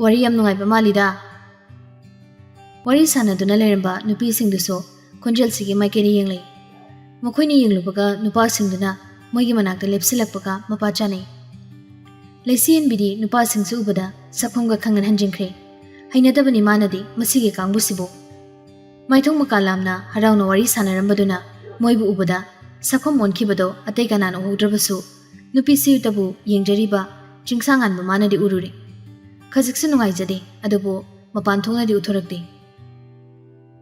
"ꯋꯥꯔꯤ ꯌꯥꯝ ꯅꯨꯡꯉꯥꯏꯕ ꯃꯥꯜꯂꯤꯗ꯫" ꯋꯥꯔꯤ ꯁꯥꯟꯅꯗꯨꯅ ꯂꯩꯔꯝꯕ ꯅꯨꯄꯤꯁꯤꯡꯗꯨꯁꯨ ꯈꯣꯟꯖꯦꯜꯁꯤꯒꯤ ꯃꯥꯏꯀꯩꯗ ꯌꯦꯡꯂꯛꯏ꯫ ꯃꯈꯣꯏꯅ ꯌꯦꯡꯂꯨꯕꯒ ꯅꯨꯄꯥꯁꯤꯡꯗꯨꯅ ꯃꯣꯏꯒꯤ ꯃꯅꯥꯛꯇ ꯂꯦꯞꯁꯤꯜꯂꯛꯄꯒ ꯃꯄꯥ ꯆꯥꯅꯩ꯫ ꯂꯩꯁꯦꯟꯕꯤꯗꯤ ꯅꯨꯄꯥꯁꯤꯡꯁꯨ ꯎꯕꯗ ꯁꯛꯐꯝꯒ ꯈꯪꯍꯟ ꯍꯟꯖꯤꯟꯈ꯭ꯔꯦ꯫ ꯍꯩꯅꯗꯕꯅꯤ ꯃꯥꯅꯗꯤ ꯃꯁꯤꯒꯤ ꯀꯥꯡꯕꯨꯁꯤꯕꯨ꯫ ꯃꯥꯏꯊꯣꯡ ꯃꯀꯥ ꯂꯥꯝꯅ ꯍꯔꯥꯎꯅ ꯋꯥꯔꯤ ꯁꯥꯟꯅꯔꯝꯕꯗꯨꯅ ꯃꯣꯏꯕꯨ ꯎꯕꯗ ꯁꯛꯐꯝ ꯑꯣꯟꯈꯤꯕꯗꯣ ꯑꯇꯩ ꯀꯅꯥꯅ ꯎꯍꯧꯗ꯭ꯔꯕꯁꯨ ꯅꯨꯄꯤꯁꯤꯇꯕꯨ ꯌꯦꯡꯖꯔꯤꯕ ꯆꯤꯡꯁꯥꯡ ꯉꯥꯟꯕ ꯃꯥꯅꯗꯤ ꯎꯔꯨꯔꯦ꯫ ꯈꯖꯤꯛꯁꯨ ꯅꯨꯡꯉꯥꯏꯖꯗꯦ, ꯑꯗꯨꯕꯨ ꯃꯄꯥꯟ ꯊꯣꯛꯅꯗꯤ ꯎꯠꯊꯣꯔꯛꯇꯦ꯫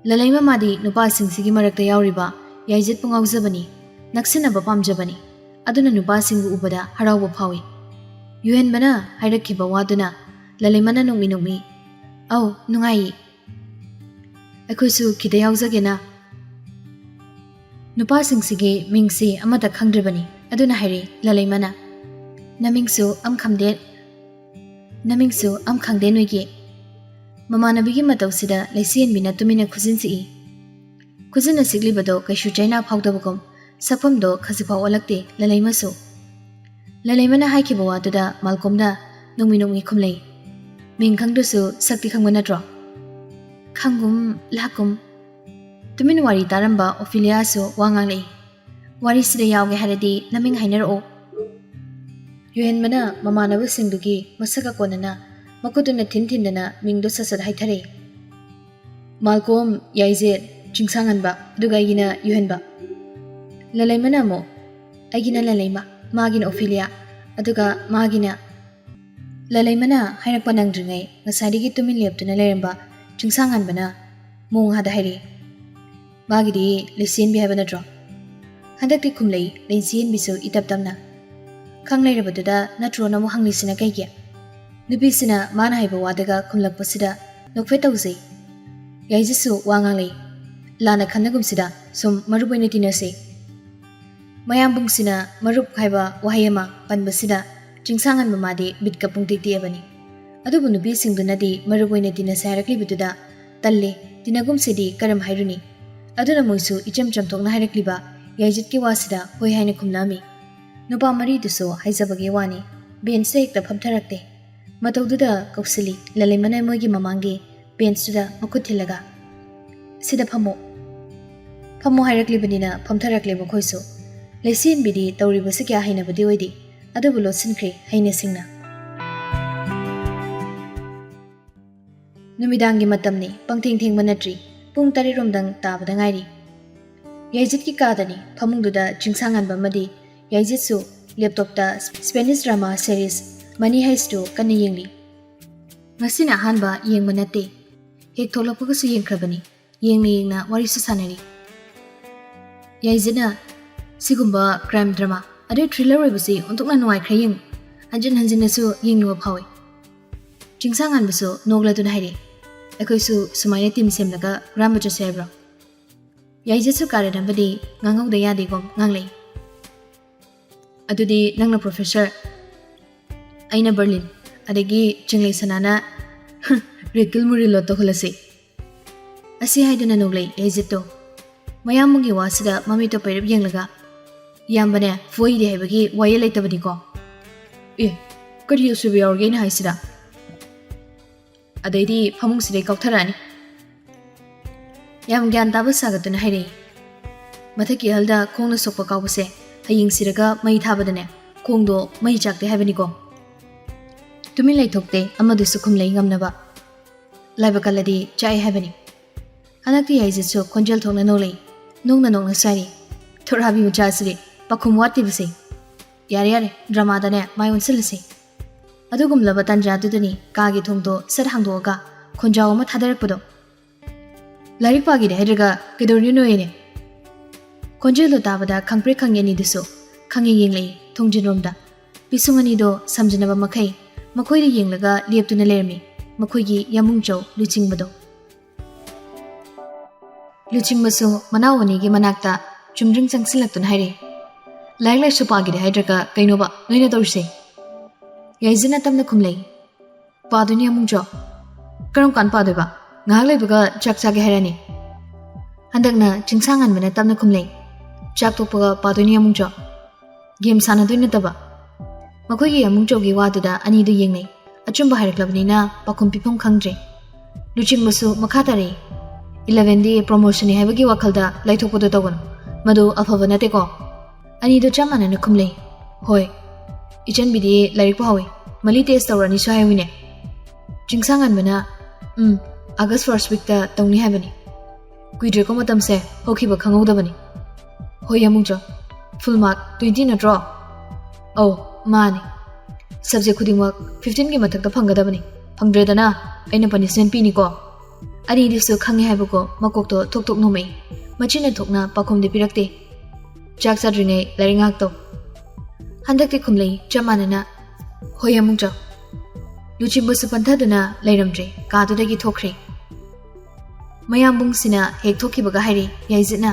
ꯂꯂꯩꯃ ꯃꯥꯗꯤ ꯅꯨꯄꯥꯁꯤꯡꯁꯤꯒꯤ ꯃꯔꯛꯇ ꯌꯥꯎꯔꯤꯕ ꯌꯥꯏꯖꯠꯄꯨ ꯉꯥꯎꯖꯕꯅꯤ, ꯅꯛꯁꯤꯟꯅꯕ ꯄꯥꯝꯖꯕꯅꯤ꯫ ꯑꯗꯨꯅ ꯅꯨꯄꯥꯁꯤꯡꯕꯨ ꯎꯕꯗ ꯍꯔꯥꯎꯕ ꯐꯥꯎꯏ꯫ ꯌꯨꯍꯦꯟꯕꯅ ꯍꯥꯏꯔꯛꯈꯤꯕ ꯋꯥꯗꯨꯅ ꯂꯂꯩꯃꯅ ꯅꯣꯛꯃꯤ ꯅꯣꯛꯃꯤ ꯑꯧ, ꯅꯨꯡꯉꯥꯏꯌꯦ꯫ ꯑꯩꯈꯣꯏꯁꯨ ꯈꯤꯇ ꯌꯥꯎꯖꯒꯦꯅ꯫ ꯅꯨꯄꯥꯁꯤꯡꯁꯤꯒꯤ ꯃꯤꯡꯁꯤ ꯑꯃꯠꯇ ꯈꯪꯗ꯭ꯔꯤꯕꯅꯤ꯫ ꯑꯗꯨꯅ ꯍꯥꯏꯔꯦ ꯂꯂꯩꯃꯅ, "ꯅꯃꯤꯡꯁꯨ ꯑꯝ ꯈꯪꯗꯦ, ꯅꯃꯤꯡꯁꯨ ꯑꯝ ꯈꯪꯗꯦ ꯅꯣꯏꯒꯤ?" ꯃꯃꯥꯟꯅꯕꯤꯒꯤ ꯃꯇꯧꯁꯤꯗ ꯂꯩꯆꯦꯟꯕꯤꯅ ꯇꯨꯃꯤꯟꯅ ꯈꯨꯖꯤꯟ ꯁꯤꯛꯏ꯫ ꯈꯨꯖꯤꯟꯅ ꯁꯤꯛꯂꯤꯕꯗꯣ ꯀꯩꯁꯨ ꯆꯩꯅꯥ ꯐꯥꯎꯗꯕꯒꯨꯝ ꯁꯛꯐꯝꯗꯣ ꯈꯖꯤꯛꯐꯥꯎ ꯑꯣꯜꯂꯛꯇꯦ ꯂꯂꯩꯃꯁꯨ꯫ ꯂꯂꯩꯃꯅ ꯍꯥꯏꯈꯤꯕ ꯋꯥꯗꯨꯗ ꯃꯥꯜꯀꯣꯝꯅ ꯅꯣꯡꯃꯤ ꯅꯣꯡꯃꯤ ꯈꯨꯝꯂꯩ꯫ ꯃꯤꯡ ꯈꯪꯗ꯭ꯔꯁꯨ ꯁꯛꯇꯤ ꯈꯪꯕ ꯅꯠꯇ꯭ꯔꯣ? ꯈꯪꯒꯨꯝ ꯂꯥꯛꯀꯨꯝ꯫ ꯇꯨꯃꯤꯟ ꯋꯥꯔꯤ ꯇꯥꯔꯝꯕ ꯑꯣꯐꯤꯂꯤꯌꯥꯁꯨ ꯋꯥ ꯉꯥꯡꯂꯛꯏ꯫ "ꯋꯥꯔꯤꯁꯤꯗ ꯌꯥꯎꯒꯦ ꯍꯥꯏꯔꯗꯤ ꯅꯃꯤꯡ ꯍꯥꯏꯅꯔꯛꯑꯣ꯫" ꯌꯨꯍꯦꯟꯕꯅ ꯃꯃꯥꯟꯅꯕꯁꯤꯡꯗꯨꯒꯤ ꯃꯁꯛꯀ ꯀꯣꯟꯅꯅ ꯃꯈꯨꯠꯇꯨꯅ ꯊꯤꯟ ꯊꯤꯟꯗꯅ ꯃꯤꯡꯗꯣ ꯁꯠ ꯁꯠ ꯍꯥꯏꯊꯔꯛꯏ꯫ "ꯃꯥꯜꯀꯣꯝ, ꯌꯥꯏꯖꯦꯠ, ꯆꯤꯡꯁꯥꯡꯍꯟꯕ, ꯑꯗꯨꯒ ꯑꯩꯒꯤꯅ ꯌꯨꯍꯦꯟꯕ꯫" ꯂꯂꯩꯃꯅ ꯑꯃꯨꯛ, "ꯑꯩꯒꯤꯅ ꯂꯂꯩꯃ, ꯃꯥꯒꯤꯅ ꯑꯣꯐꯤꯂꯤꯌꯥ, ꯑꯗꯨꯒ ꯃꯥꯒꯤꯅ꯫" ꯂꯂꯩꯃꯅ ꯍꯥꯏꯔꯛꯄ ꯅꯪꯗ꯭ꯔꯤꯉꯩ ꯉꯁꯥꯏꯗꯒꯤ ꯇꯨꯃꯤꯟ ꯂꯦꯞꯇꯨꯅ ꯂꯩꯔꯝꯕ ꯆꯤꯡꯁꯥꯡꯍꯟꯕꯅ ꯃꯣꯡꯍꯥꯗ ꯍꯥꯏꯔꯛꯏ, "ꯃꯥꯒꯤꯗꯤ ꯂꯩꯆꯦꯟꯕꯤ ꯍꯥꯏꯕ ꯅꯠꯇ꯭ꯔꯣ?" ꯍꯟꯗꯛꯇꯤ ꯈꯨꯝꯂꯛꯏ ꯂꯩꯆꯦꯟꯕꯤꯁꯨ ꯏꯇꯞ ꯇꯞꯅ꯫ ꯈꯪ ꯂꯩꯔꯕꯗꯨꯗ ꯅꯠꯇ꯭ꯔꯣꯅ ꯑꯃꯨꯛ ꯍꯪꯂꯤꯁꯤꯅ ꯀꯩꯒꯤ? ꯅꯨꯄꯤꯁꯤꯅ ꯃꯥꯅ ꯍꯥꯏꯕ ꯋꯥꯗꯒ ꯈꯨꯝꯂꯛꯄꯁꯤꯗ ꯅꯣꯛꯐꯦꯠ ꯇꯧꯖꯩ꯫ ꯌꯥꯏꯖꯤꯠꯁꯨ ꯋꯥ ꯉꯥꯡꯂꯛꯏ, "ꯂꯥꯟꯅ ꯈꯟꯅꯒꯨꯝꯁꯤꯗ, ꯁꯨꯝ ꯃꯔꯨꯞ ꯑꯣꯏꯅ ꯇꯤꯟꯅꯁꯤ꯫" ꯃꯌꯥꯝꯕꯨꯡꯁꯤꯅ ꯃꯔꯨꯞ ꯍꯥꯏꯕ ꯋꯥꯍꯩ ꯑꯃ ꯄꯟꯕꯁꯤꯗ ꯆꯤꯡꯁꯥꯡꯍꯟꯕ ꯃꯥꯗꯤ ꯕꯤꯠꯀ ꯄꯨꯡꯇꯦꯛ ꯇꯦꯛꯑꯕꯅꯤ꯫ ꯑꯗꯨꯕꯨ ꯅꯨꯄꯤꯁꯤꯡꯗꯨꯅꯗꯤ ꯃꯔꯨꯞ ꯑꯣꯏꯅ ꯇꯤꯟꯅꯁꯦ ꯍꯥꯏꯔꯛꯂꯤꯕꯗꯨꯗ, "ꯇꯜꯂꯦ, ꯇꯤꯟꯅꯒꯨꯝꯁꯦꯗꯤ ꯀꯔꯝ ꯍꯥꯏꯔꯨꯅꯤ?" ꯑꯗꯨꯅ ꯃꯣꯏꯁꯨ ꯏꯆꯝ ꯆꯝꯊꯣꯛꯅ ꯍꯥꯏꯔꯛꯂꯤꯕ ꯌꯥꯏꯖꯤꯠꯀꯤ ꯋꯥꯁꯤꯗ ꯍꯣꯏ ꯍꯥꯏꯅ ꯈꯨꯝꯂꯛꯑꯝꯃꯤ꯫ ꯅꯨꯄꯥ ꯃꯔꯤꯗꯨꯁꯨ ꯍꯥꯏꯖꯕꯒꯤ ꯋꯥꯅꯤ, ꯕꯦꯟꯁꯇ ꯍꯦꯛꯇ ꯐꯝꯊꯔꯛꯇꯦ꯫ ꯃꯇꯧꯗꯨꯗ ꯀꯧꯁꯤꯜꯂꯤ ꯂꯂꯩꯃꯅ ꯃꯣꯏꯒꯤ ꯃꯃꯥꯡꯒꯤ ꯕꯦꯟꯁꯇꯨꯗ ꯃꯈꯨꯠ ꯊꯤꯜꯂꯒ, "ꯁꯤꯗ ꯐꯝꯃꯣ꯫" ꯐꯝꯃꯣ ꯍꯥꯏꯔꯛꯂꯤꯕꯅꯤꯅ ꯐꯝꯊꯔꯛꯂꯦ ꯃꯈꯣꯏꯁꯨ꯫ ꯂꯩꯆꯦꯟꯕꯤꯗꯤ ꯇꯧꯔꯤꯕꯁꯤ ꯀꯌꯥ ꯍꯩꯅꯕꯗꯤ ꯑꯣꯏꯗꯦ, ꯑꯗꯨꯕꯨ ꯂꯣꯠꯁꯤꯟꯈ꯭ꯔꯦ ꯍꯩꯅ ꯁꯤꯡꯅ꯫ ꯅꯨꯃꯤꯗꯥꯡꯒꯤ ꯃꯇꯝꯅꯤ, ꯄꯪꯊꯦꯡ ꯊꯦꯡꯕ ꯅꯠꯇ꯭ꯔꯤ, ꯄꯨꯡ ꯇꯔꯦꯠ ꯔꯣꯝꯗꯪ ꯇꯥꯕꯗ ꯉꯥꯏꯔꯤ꯫ ꯌꯥꯏꯖꯤꯠꯀꯤ ꯀꯥꯗꯅꯤ, ꯐꯃꯨꯡꯗꯨꯗ ꯆꯤꯡꯁꯥꯡꯍꯟꯕ ꯑꯃꯗꯤ ꯌꯥꯏꯖꯤꯠꯁꯨ ꯂꯦꯞꯇꯣꯞꯇ ꯁ꯭ꯄꯦꯅꯤꯁ ꯗ꯭ꯔꯃꯥ ꯁꯦꯔꯤꯁ ꯃꯅꯤ ꯍꯥꯏꯁꯇꯨ ꯀꯟꯅ ꯌꯦꯡꯂꯤ꯫ ꯉꯁꯤꯅ ꯑꯍꯥꯟꯕ ꯌꯦꯡꯕ ꯅꯠꯇꯦ, ꯍꯦꯛ ꯊꯣꯛꯂꯛꯄꯒꯁꯨ ꯌꯦꯡꯈ꯭ꯔꯕꯅꯤ꯫ ꯌꯦꯡꯅ ꯌꯦꯡꯅ ꯋꯥꯔꯤꯁꯨ ꯁꯥꯟꯅꯔꯤ꯫ ꯌꯥꯏꯖꯤꯠꯅ, "ꯁꯤꯒꯨꯝꯕ ꯀ꯭ꯔꯥꯏꯝ ꯗ꯭ꯔꯃꯥ, ꯑꯗꯨ ꯊ꯭ꯔꯤꯂꯔ ꯑꯣꯏꯕꯁꯤ ꯑꯣꯟꯊꯣꯛꯅ ꯅꯨꯡꯉꯥꯏꯈ꯭ꯔꯦ ꯌꯦꯡꯉꯨ꯫ ꯍꯟꯖꯤꯟ ꯍꯟꯖꯤꯟꯅꯁꯨ ꯌꯦꯡꯅꯤꯡꯕ ꯐꯥꯎꯏ꯫" ꯆꯤꯡꯁꯥꯡꯉꯥꯟꯕꯁꯨ ꯅꯣꯛꯂꯗꯨꯅ ꯍꯥꯏꯔꯛꯏ, "ꯑꯩꯈꯣꯏꯁꯨ ꯁꯨꯃꯥꯏꯅ ꯇꯤꯝ ꯁꯦꯝꯂꯒ ꯍꯨꯔꯥꯟꯕ ꯆꯠꯁꯦ ꯍꯥꯏꯕ꯭ꯔꯣ?" ꯌꯥꯏꯖꯠꯁꯨ ꯀꯥꯔꯟ ꯑꯃꯗꯤ ꯉꯥꯡꯍꯧꯗ ꯌꯥꯗꯦꯒꯨꯝ ꯉꯥꯡꯂꯛꯏ꯫ "ꯑꯗꯨꯗꯤ ꯅꯪꯅ ꯄ꯭ꯔꯣꯐꯦꯁꯔ, ꯑꯩꯅ ꯕꯔꯂꯤꯟ, ꯑꯗꯒꯤ ꯆꯤꯡꯂꯩ ꯁꯅꯥꯅ ꯔꯤꯀꯤꯜ ꯃꯨꯔꯤꯜꯂꯣ ꯇꯧꯍꯜꯂꯁꯤ"꯫ ꯑꯁꯤ ꯍꯥꯏꯗꯨꯅ ꯅꯣꯛꯂꯛꯏ ꯌꯥꯏꯖꯠꯇꯣ꯫ ꯃꯌꯥꯝꯕꯒꯤ ꯋꯥꯁꯤꯗ ꯃꯃꯤꯠꯇꯣ ꯄꯩꯔꯞ ꯌꯦꯡꯂꯒ, "ꯏꯌꯥꯝꯕꯅꯦ, ꯐꯣꯏꯗꯦ ꯍꯥꯏꯕꯒꯤ ꯋꯥꯌꯦꯜ ꯂꯩꯇꯕꯅꯤꯀꯣ꯫ ꯑꯦ, ꯀꯔꯤ ꯑꯁꯣꯏꯕ ꯌꯥꯎꯔꯒꯦ ꯑꯩꯅ ꯍꯥꯏꯁꯤꯗ? ꯑꯗꯩꯗꯤ ꯐꯃꯨꯡꯁꯤꯗꯩ ꯀꯥꯎꯊꯔꯛꯑꯅꯤ"꯫ ꯌꯥꯝ ꯒ꯭ꯌꯥꯟ ꯇꯥꯕ ꯁꯥꯒꯠꯇꯨꯅ ꯍꯥꯏꯔꯛꯏ, "ꯃꯊꯛꯀꯤ ꯑꯍꯜꯗ ꯈꯣꯡꯅ ꯁꯣꯛꯄ ꯀꯥꯎꯕꯁꯦ ꯍꯌꯦꯡ ꯁꯤꯔꯒ ꯃꯩ ꯊꯥꯕꯗꯅꯦ, ꯈꯣꯡꯗꯣ ꯃꯩ ꯆꯥꯛꯇꯦ ꯍꯥꯏꯕꯅꯤꯀꯣ"꯫ ꯇꯨꯃꯤꯟ ꯂꯩꯊꯣꯛꯇꯦ ꯑꯃꯗꯨꯁꯨ ꯈꯨꯝꯂꯩ ꯉꯝꯅꯕ꯫ "ꯂꯥꯏꯕꯛ ꯀꯜꯂꯗꯤ ꯆꯥꯛꯑꯦ ꯍꯥꯏꯕꯅꯤ"꯫ ꯍꯟꯗꯛꯇꯤ ꯌꯥꯏꯖꯠꯁꯨ ꯈꯣꯟꯖꯦꯜ ꯊꯣꯛꯅ ꯅꯣꯛꯂꯛꯏ꯫ ꯅꯣꯡꯅ ꯅꯣꯡꯅ ꯁꯥꯔꯤ꯫ "ꯊꯣꯔꯥꯕꯤ ꯃꯆꯥꯁꯤꯗꯤ ꯄꯥꯈꯨꯝ ꯋꯥꯠꯇꯦꯕꯁꯦ꯫ ꯌꯥꯔꯦ ꯌꯥꯔꯦ, ꯗ꯭ꯔꯃꯥꯗꯅꯦ ꯃꯥꯏ ꯑꯣꯟꯁꯤꯜꯂꯁꯤ"꯫ ꯑꯗꯨꯒꯨꯝꯂꯕ ꯇꯥꯟꯖꯥꯗꯨꯗꯅꯤ ꯀꯥꯒꯤ ꯊꯣꯡꯗꯣ ꯁꯠ ꯍꯥꯡꯗꯣꯛꯑꯒ ꯈꯣꯟꯖꯥꯎ ꯑꯃ ꯊꯥꯗꯔꯛꯄꯗꯣ꯫ "ꯂꯥꯏꯔꯤꯛ ꯄꯥꯒꯦꯗꯤ ꯍꯥꯏꯗ꯭ꯔꯒ ꯀꯩꯗꯧꯔꯤꯅꯣ ꯅꯣꯏ ꯑꯅꯤ?" ꯈꯣꯟꯖꯦꯜꯗꯣ ꯇꯥꯕꯗ ꯈꯪꯄ꯭ꯔꯦꯛ ꯈꯪꯉꯦ ꯑꯅꯤꯗꯨꯁꯨ꯫ ꯈꯪꯉꯦ ꯌꯦꯡꯂꯛꯏ ꯊꯣꯡꯖꯤꯟꯔꯣꯝꯗ꯫ ꯄꯤꯁꯨꯝ ꯑꯅꯤꯗꯣ ꯁꯝꯖꯤꯟꯅꯕ ꯃꯈꯩ ꯃꯈꯣꯏꯗ ꯌꯦꯡꯂꯒ ꯂꯦꯞꯇꯨꯅ ꯂꯩꯔꯝꯃꯤ ꯃꯈꯣꯏꯒꯤ ꯌꯥꯃꯨꯡꯆꯧ ꯂꯨꯆꯤꯡꯕꯗꯣ꯫ ꯂꯨꯆꯤꯡꯕꯁꯨ ꯃꯅꯥꯎ ꯑꯅꯤꯒꯤ ꯃꯅꯥꯛꯇ ꯆꯨꯝꯗ꯭ꯔꯤꯡ ꯆꯪꯁꯤꯜꯂꯛꯇꯨꯅ ꯍꯥꯏꯔꯛꯏ, "ꯂꯥꯏꯔꯤꯛ ꯂꯥꯏꯁꯨ ꯄꯥꯒꯦꯗꯤ ꯍꯥꯏꯗ꯭ꯔꯒ ꯀꯩꯅꯣꯕ ꯅꯣꯏꯅ ꯇꯧꯔꯤꯁꯦ?" ꯌꯥꯏꯖꯅ ꯇꯞꯅ ꯈꯨꯝꯂꯩ, "ꯄꯥꯗꯣꯏꯅꯤ ꯌꯥꯃꯨꯡꯆꯧ"꯫ "ꯀꯔꯝ ꯀꯥꯟ ꯄꯥꯗꯣꯏꯕ?" "ꯉꯥꯏꯍꯥꯛ ꯂꯩꯕꯒ ꯆꯥꯛ ꯆꯥꯒꯦ ꯍꯥꯏꯔꯅꯤ"꯫ ꯍꯟꯗꯛꯅ ꯆꯤꯡꯁꯥꯡ ꯉꯟꯕꯅ ꯇꯞꯅ ꯈꯨꯝꯂꯩ, "ꯆꯥꯛ ꯇꯣꯛꯄꯒ ꯄꯥꯗꯣꯏꯅꯤ ꯌꯥꯃꯨꯡꯆꯧ"꯫ ꯒꯦꯝ ꯁꯥꯟꯅꯗꯣꯏ ꯅꯠꯇꯕ꯫ ꯃꯈꯣꯏꯒꯤ ꯌꯥꯃꯨꯡꯆꯧꯒꯤ ꯋꯥꯗꯨꯗ ꯑꯅꯤꯗꯨ ꯌꯦꯡꯅꯩ꯫ ꯑꯆꯨꯝꯕ ꯍꯥꯏꯔꯛꯂꯕꯅꯤꯅ ꯄꯥꯎꯈꯨꯝ ꯄꯤꯐꯝ ꯈꯪꯗ꯭ꯔꯦ꯫ ꯂꯨꯆꯤꯡꯕꯁꯨ ꯃꯈꯥ ꯇꯥꯔꯛꯏ, "ꯏꯂꯚꯦꯟꯗꯤ ꯄ꯭ꯔꯣꯃꯣꯁꯟꯅꯤ ꯍꯥꯏꯕꯒꯤ ꯋꯥꯈꯜꯗ ꯂꯥꯏꯊꯣꯛꯄꯗꯣ ꯇꯧꯒꯅꯨ꯫ ꯃꯗꯨ ꯑꯐꯕ ꯅꯠꯇꯦꯀꯣ"꯫ ꯑꯅꯤꯗꯨ ꯆꯞ ꯃꯥꯟꯅꯅ ꯈꯨꯝꯂꯩ, "ꯍꯣꯏ, ꯏꯆꯟꯕꯤꯗꯤ ꯂꯥꯏꯔꯤꯛ ꯄꯥꯍꯧꯋꯤ꯫ ꯃꯜꯂꯤ ꯇꯦꯁ ꯇꯧꯔꯅꯤꯁꯨ ꯍꯥꯏꯍꯧꯋꯤꯅꯦ"꯫ ꯆꯤꯡꯁꯥꯡ ꯉꯟꯕꯅ, "ꯎꯝ, ꯑꯥꯒꯁ ꯐꯥꯔꯁ ꯋꯤꯛꯇ ꯇꯧꯅꯤ ꯍꯥꯏꯕꯅꯤ꯫ ꯀꯨꯏꯗ꯭ꯔꯦꯀꯣ ꯃꯇꯝꯁꯦ, ꯍꯧꯈꯤꯕ ꯈꯪꯍꯧꯗꯕꯅꯤ"꯫ "ꯍꯣꯏ ꯌꯥꯃꯨꯡꯆꯧ, ꯐꯨꯜ ꯃꯥꯔꯛ ꯇ꯭ꯋꯦꯟꯇꯤ ꯅꯠꯇ꯭ꯔꯣ?" "ꯑꯧ, ꯃꯥꯅꯤ꯫ ꯁꯕꯖꯦꯛ ꯈꯨꯗꯤꯡꯃꯛ ꯐꯤꯐꯇꯤꯟꯒꯤ ꯃꯊꯛꯇ ꯐꯪꯒꯗꯕꯅꯤ꯫ ꯐꯪꯗ꯭ꯔꯦꯗꯅ ꯑꯩꯅ ꯄꯅꯤꯁꯃꯦꯟ ꯄꯤꯅꯤꯀꯣ"꯫ ꯑꯅꯤꯗꯨꯁꯨ ꯈꯪꯉꯦ ꯍꯥꯏꯕꯀꯣ ꯃꯀꯣꯛꯇꯣ ꯊꯣꯛ ꯊꯣꯛ ꯅꯣꯝꯃꯛꯏ꯫ ꯃꯆꯤꯟꯅ ꯊꯣꯛꯅ ꯄꯥꯎꯈꯨꯝꯗꯤ ꯄꯤꯔꯛꯇꯦ꯫ "ꯆꯥꯛ ꯆꯥꯗ꯭ꯔꯤꯉꯩ ꯂꯥꯏꯔꯤꯛ ꯉꯥꯏꯍꯥꯛ ꯇꯧ"꯫ ꯍꯟꯗꯛꯇꯤ ꯈꯨꯝꯂꯩ ꯆꯞ ꯃꯥꯟꯅꯅ, "ꯍꯣꯏ ꯌꯥꯃꯨꯡꯆꯧ"꯫ ꯂꯨꯆꯤꯡꯕꯁꯨ ꯄꯟꯊꯗꯨꯅ ꯂꯩꯔꯝꯗ꯭ꯔꯦ, ꯀꯥꯗꯨꯗꯒꯤ ꯊꯣꯛꯈ꯭ꯔꯦ꯫ ꯃꯌꯥꯝꯕꯨꯡꯁꯤꯅ ꯍꯦꯛ ꯊꯣꯛꯈꯤꯕꯒ ꯍꯥꯏꯔꯦ ꯌꯥꯏꯖꯤꯠꯅ,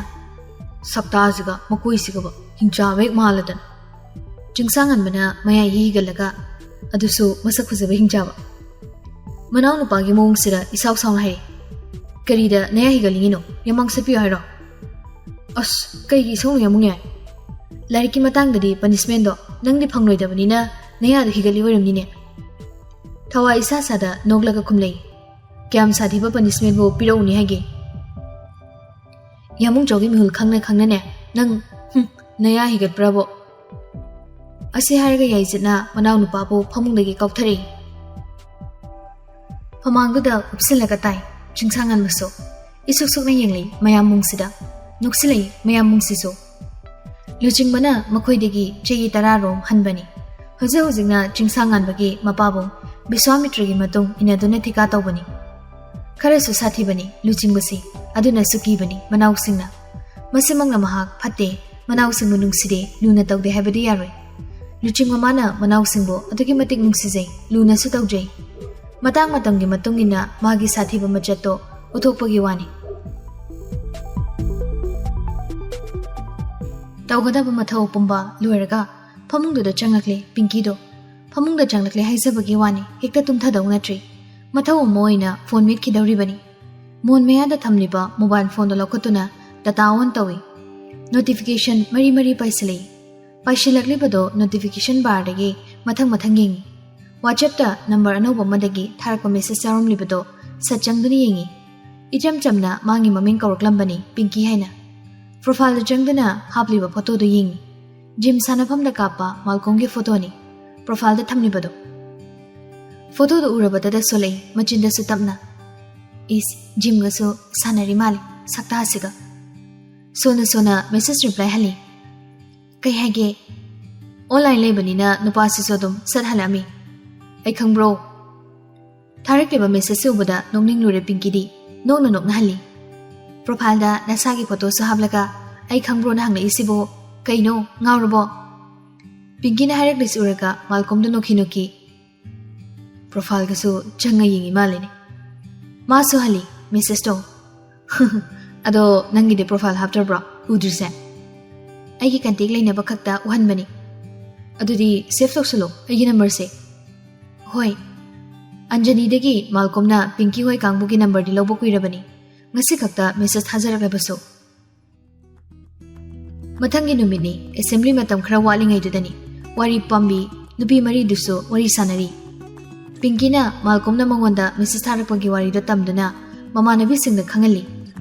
"ꯁꯛꯇꯥꯁꯤꯒ ꯃꯀꯣꯏꯁꯤꯒꯕ ꯍꯤꯡꯆꯥꯕ ꯍꯦꯛ ꯃꯥꯜꯂꯗꯅ"꯫ ꯆꯤꯡꯁꯥꯡꯉꯟꯕꯅ ꯃꯌꯥꯏ ꯍꯤꯒꯠꯂꯒ, ꯑꯗꯨꯁꯨ ꯃꯁꯛ ꯐꯖꯕ ꯍꯤꯡꯆꯥꯕ꯫ ꯃꯅꯥꯎꯅꯨꯄꯥꯒꯤ ꯃꯑꯣꯡꯁꯤꯗ ꯏꯁꯥꯎ ꯁꯥꯎꯅ ꯍꯥꯏꯔꯦ, "ꯀꯔꯤꯗ ꯅꯌꯥ ꯍꯤꯒꯠꯂꯤꯉꯤꯅꯣ? ꯌꯥꯃꯥꯡ ꯁꯠꯄꯤꯌꯨ ꯍꯥꯏꯔꯣ?" "ꯑꯁ, ꯀꯩꯒꯤ ꯏꯁꯧꯅꯣ ꯌꯥꯃꯨꯡ ꯌꯥꯏ? ꯂꯥꯏꯔꯤꯛꯀꯤ ꯃꯇꯥꯡꯗꯗꯤ ꯄꯅꯤꯁꯃꯦꯟꯗꯣ ꯅꯪꯗꯤ ꯐꯪꯂꯣꯏꯗꯕꯅꯤꯅ ꯅꯌꯥꯗꯣ ꯍꯤꯒꯠꯂꯤ ꯑꯣꯏꯔꯝꯅꯤꯅꯦ꯫ ꯊꯋꯥꯏ ꯏꯁꯥ ꯁꯥꯗ ꯅꯣꯛꯂꯒ ꯈꯨꯝꯂꯩ꯫ ꯀꯌꯥꯝ ꯁꯥꯊꯤꯕ ꯄꯅꯤꯁꯃꯦꯟꯕꯨ ꯄꯤꯔꯛꯎꯅꯤ ꯍꯥꯏꯒꯦ? ꯌꯥꯃꯨꯡ ꯆꯧꯒꯤ ꯃꯤꯍꯨꯜ ꯈꯪꯅ ꯈꯪꯅꯅꯦ ꯅꯪ, ꯍꯨꯝ, ꯅꯌꯥ ꯍꯤꯒꯠꯄ꯭ꯔꯕꯣ?" ꯑꯁꯤ ꯍꯥꯏꯔꯒ ꯌꯥꯏꯖꯤꯠꯅ ꯃꯅꯥꯎꯅꯨꯄꯥꯕꯨ ꯐꯃꯨꯡꯗꯒꯤ ꯀꯥꯎꯊꯔꯛꯏ꯫ ꯐꯃꯥꯡꯗꯨꯗ ꯎꯞꯁꯤꯜꯂꯒ ꯇꯥꯏ ꯆꯤꯡꯁꯥꯡꯉꯟꯕꯁꯨ꯫ ꯏꯁꯨꯛ ꯁꯨꯛꯅ ꯌꯦꯡꯂꯤ ꯃꯌꯥꯝꯕꯨꯡꯁꯤꯗ꯫ ꯅꯣꯛꯁꯤꯜꯂꯛꯏ ꯃꯌꯥꯝꯕꯨꯡꯁꯤꯁꯨ꯫ ꯂꯨꯆꯤꯡꯕꯅ ꯃꯈꯣꯏꯗꯒꯤ ꯆꯍꯤ ꯇꯔꯥꯔꯣꯝ ꯍꯟꯕꯅꯤ꯫ ꯍꯧꯖꯤꯛ ꯍꯧꯖꯤꯛꯅ ꯆꯤꯡꯁꯥꯡꯉꯟꯕꯒꯤ ꯃꯄꯥꯕꯨꯡ ꯕꯤꯁ꯭ꯋꯥꯃꯤꯇ꯭ꯔꯒꯤ ꯃꯇꯨꯡ ꯏꯟꯅꯗꯨꯅ ꯊꯤꯀꯥ ꯇꯧꯕꯅꯤ꯫ ꯈꯔꯁꯨ ꯁꯥꯊꯤꯕꯅꯤ ꯂꯨꯆꯤꯡꯕꯁꯤ, ꯑꯗꯨꯅꯁꯨ ꯀꯤꯕꯅꯤ ꯃꯅꯥꯎꯁꯤꯡꯅ꯫ ꯃꯁꯤꯃꯛꯅ ꯃꯍꯥꯛ ꯐꯠꯇꯦ, ꯃꯅꯥꯎꯁꯤꯡꯕꯨ ꯅꯨꯡꯁꯤꯗꯦ, ꯂꯨꯅ ꯇꯧꯗꯦ ꯍꯥꯏꯕꯗꯤ ꯌꯥꯔꯣꯏ꯫ ꯂꯨꯆꯤꯡꯕ ꯃꯥꯅ ꯃꯅꯥꯎꯁꯤꯡꯕꯨ ꯑꯗꯨꯛꯀꯤ ꯃꯇꯤꯛ ꯅꯨꯡꯁꯤꯖꯩ, ꯂꯨꯅꯁꯨ ꯇꯧꯖꯩ꯫ ꯃꯇꯥꯡ ꯃꯇꯝꯒꯤ ꯃꯇꯨꯡ ꯏꯟꯅ ꯃꯥꯒꯤ ꯁꯥꯊꯤꯕ ꯃꯆꯠꯇꯣ ꯎꯠꯊꯣꯛꯄꯒꯤ ꯋꯥꯅꯤ꯫ ꯇꯧꯒꯗꯕ ꯃꯊꯧ ꯄꯨꯝꯕ ꯂꯣꯏꯔꯒ ꯐꯃꯨꯡꯗꯨꯗ ꯆꯪꯂꯛꯂꯦ ꯄꯤꯡꯀꯤꯗꯣ꯫ ꯐꯃꯨꯡꯗ ꯆꯪꯂꯛꯂꯦ ꯍꯥꯏꯖꯕꯒꯤ ꯋꯥꯅꯤ, ꯍꯦꯛꯇ ꯇꯨꯝꯊꯗꯧ ꯅꯠꯇ꯭ꯔꯤ꯫ ꯃꯊꯧ ꯑꯃ ꯑꯣꯏꯅ ꯐꯣꯟ ꯃꯦꯠꯈꯤꯗꯧꯔꯤꯕꯅꯤ꯫ ꯃꯣꯟ ꯃꯌꯥꯗ ꯊꯝꯂꯤꯕ ꯃꯣꯕꯥꯏꯜ ꯐꯣꯟꯗꯣ ꯂꯧꯈꯠꯇꯨꯅ ꯗꯇꯥ ꯑꯣꯟ ꯇꯧꯏ꯫ ꯅꯣꯇꯤꯐꯤꯀꯦꯁꯟ ꯃꯔꯤ ꯃꯔꯤ ꯄꯥꯏꯁꯤꯜꯂꯛꯏ꯫ ꯄꯥꯏꯁꯤꯜꯂꯛꯂꯤꯕꯗꯣ ꯅꯣꯇꯤꯐꯤꯀꯦꯁꯟ ꯕꯥꯔꯗꯒꯤ ꯃꯊꯪ ꯃꯊꯪ ꯌꯦꯡꯏ꯫ ꯋꯥꯆꯦꯞꯇ ꯅꯝꯕꯔ ꯑꯅꯧꯕ ꯑꯃꯗꯒꯤ ꯊꯥꯔꯛꯄ ꯃꯦꯁꯦꯖ ꯌꯥꯎꯔꯝꯂꯤꯕꯗꯣ ꯁꯠ ꯆꯪꯗꯨꯅ ꯌꯦꯡꯏ꯫ ꯏꯆꯝ ꯆꯝꯅ ꯃꯥꯒꯤ ꯃꯃꯤꯡ ꯀꯧꯔꯛꯂꯝꯕꯅꯤ, ꯄꯤꯡꯀꯤ ꯍꯥꯏꯅ꯫ ꯄ꯭ꯔꯣꯐꯥꯏꯜꯗ ꯆꯪꯗꯨꯅ ꯍꯥꯞꯂꯤꯕ ꯐꯣꯇꯣꯗꯨ ꯌꯦꯡꯏ꯫ ꯖꯤꯝ ꯁꯥꯟꯅꯐꯝꯗ ꯀꯥꯞꯄ ꯃꯥꯜꯀꯣꯝꯒꯤ ꯐꯣꯇꯣꯅꯤ ꯄ꯭ꯔꯣꯐꯥꯏꯜꯗ ꯊꯝꯂꯤꯕꯗꯣ꯫ ꯐꯣꯇꯣꯗꯨ ꯎꯔꯕꯗꯗ ꯁꯣꯜꯂꯛꯏ, ꯃꯆꯤꯟꯗꯁꯨ ꯇꯞꯅ, "ꯏꯁ, ꯖꯤꯝꯒꯁꯨ ꯁꯥꯟꯅꯔꯤ ꯃꯥꯜꯂꯤ, ꯁꯛꯇꯥꯁꯤꯒ"꯫ ꯁꯣꯟꯅ ꯁꯣꯟꯅ ꯃꯦꯁꯦꯖ ꯔꯤꯄ꯭ꯂꯥꯏ ꯍꯜꯂꯤ꯫ "ꯀꯩ ꯍꯥꯏꯒꯦ? ꯑꯣꯟꯂꯥꯏꯟ ꯂꯩꯕꯅꯤꯅ ꯅꯨꯄꯥꯁꯤꯁꯨ ꯑꯗꯨꯝ ꯁꯠ ꯍꯜꯂꯛꯑꯝꯃꯤ꯫ ꯑꯩ ꯈꯪꯕ꯭ꯔꯣ?" ꯊꯥꯔꯛꯂꯤꯕ ꯃꯦꯁꯦꯖꯁꯤ ꯎꯕꯗ ꯅꯣꯛꯅꯤꯡꯂꯨꯔꯦ ꯄꯤꯡꯀꯤꯗꯤ꯫ ꯅꯣꯛꯅ ꯅꯣꯛꯅ ꯍꯜꯂꯤ꯫ ꯄ꯭ꯔꯣꯐꯥꯏꯜꯗ ꯅꯁꯥꯒꯤ ꯐꯣꯇꯣꯁꯨ ꯍꯥꯞꯂꯒ "ꯑꯩ ꯈꯪꯕ꯭ꯔꯣꯅ" ꯍꯪꯂꯛꯏꯁꯤꯕꯨ ꯀꯩꯅꯣ? ꯉꯥꯎꯔꯕꯣ? ꯄꯤꯡꯀꯤꯅ ꯍꯥꯏꯔꯛꯂꯤꯁꯤ ꯎꯔꯒ ꯃꯥꯜꯀꯣꯝꯗ ꯅꯣꯛꯈꯤ ꯅꯣꯛꯈꯤ꯫ ꯄ꯭ꯔꯣꯐꯥꯏꯜꯒꯁꯨ ꯆꯪꯉ ꯌꯦꯡꯉꯤ ꯃꯥꯜꯂꯤꯅꯦ꯫ ꯃꯥꯁꯨ ꯍꯜꯂꯤ ꯃꯦꯁꯦꯖꯇꯣ꯫ "ꯑꯗꯣ ꯅꯪꯒꯤꯗꯤ ꯄ꯭ꯔꯣꯐꯥꯏꯜ ꯍꯥꯞꯇ꯭ꯔꯕ꯭ꯔꯣ? ꯎꯗ꯭ꯔꯤꯁꯦ?" "ꯑꯩꯒꯤ ꯀꯟꯇꯦꯛ ꯂꯩꯅꯕ ꯈꯛꯇ ꯎꯍꯟꯕꯅꯤ꯫" "ꯑꯗꯨꯗꯤ ꯁꯦꯚ ꯇꯧꯁꯜꯂꯣ ꯑꯩꯒꯤ ꯅꯝꯕꯔꯁꯦ꯫" "ꯍꯣꯏ꯫" ꯑꯟꯖꯅꯤꯗꯒꯤ ꯃꯥꯜꯀꯣꯝꯅ ꯄꯤꯡꯀꯤ ꯍꯣꯏ ꯀꯥꯡꯕꯨꯒꯤ ꯅꯝꯕꯔꯗꯤ ꯂꯧꯕ ꯀꯨꯏꯔꯕꯅꯤ꯫ ꯉꯁꯤ ꯈꯛꯇ ꯃꯦꯁꯦꯖ ꯊꯥꯖꯔꯛꯂꯕꯁꯨ꯫ ꯃꯊꯪꯒꯤ ꯅꯨꯃꯤꯠꯅꯤ, ꯑꯦꯁꯦꯝꯕ꯭ꯂꯤ ꯃꯇꯝ ꯈꯔ ꯋꯥꯠꯂꯤꯉꯩꯗꯨꯗꯅꯤ꯫ ꯋꯥꯔꯤ ꯄꯥꯝꯕꯤ ꯅꯨꯄꯤ ꯃꯔꯤꯗꯨꯁꯨ ꯋꯥꯔꯤ ꯁꯥꯟꯅꯔꯤ꯫ ꯄꯤꯡꯀꯤꯅ ꯃꯥꯜꯀꯣꯝꯅ ꯃꯉꯣꯟꯗ ꯃꯦꯁꯦꯖ ꯊꯥꯔꯛꯄꯒꯤ ꯋꯥꯔꯤꯗꯣ ꯇꯝꯗꯨꯅ ꯃꯃꯥꯟꯅꯕꯤꯁꯤꯡꯗ ꯈꯪꯍꯜꯂꯤ꯫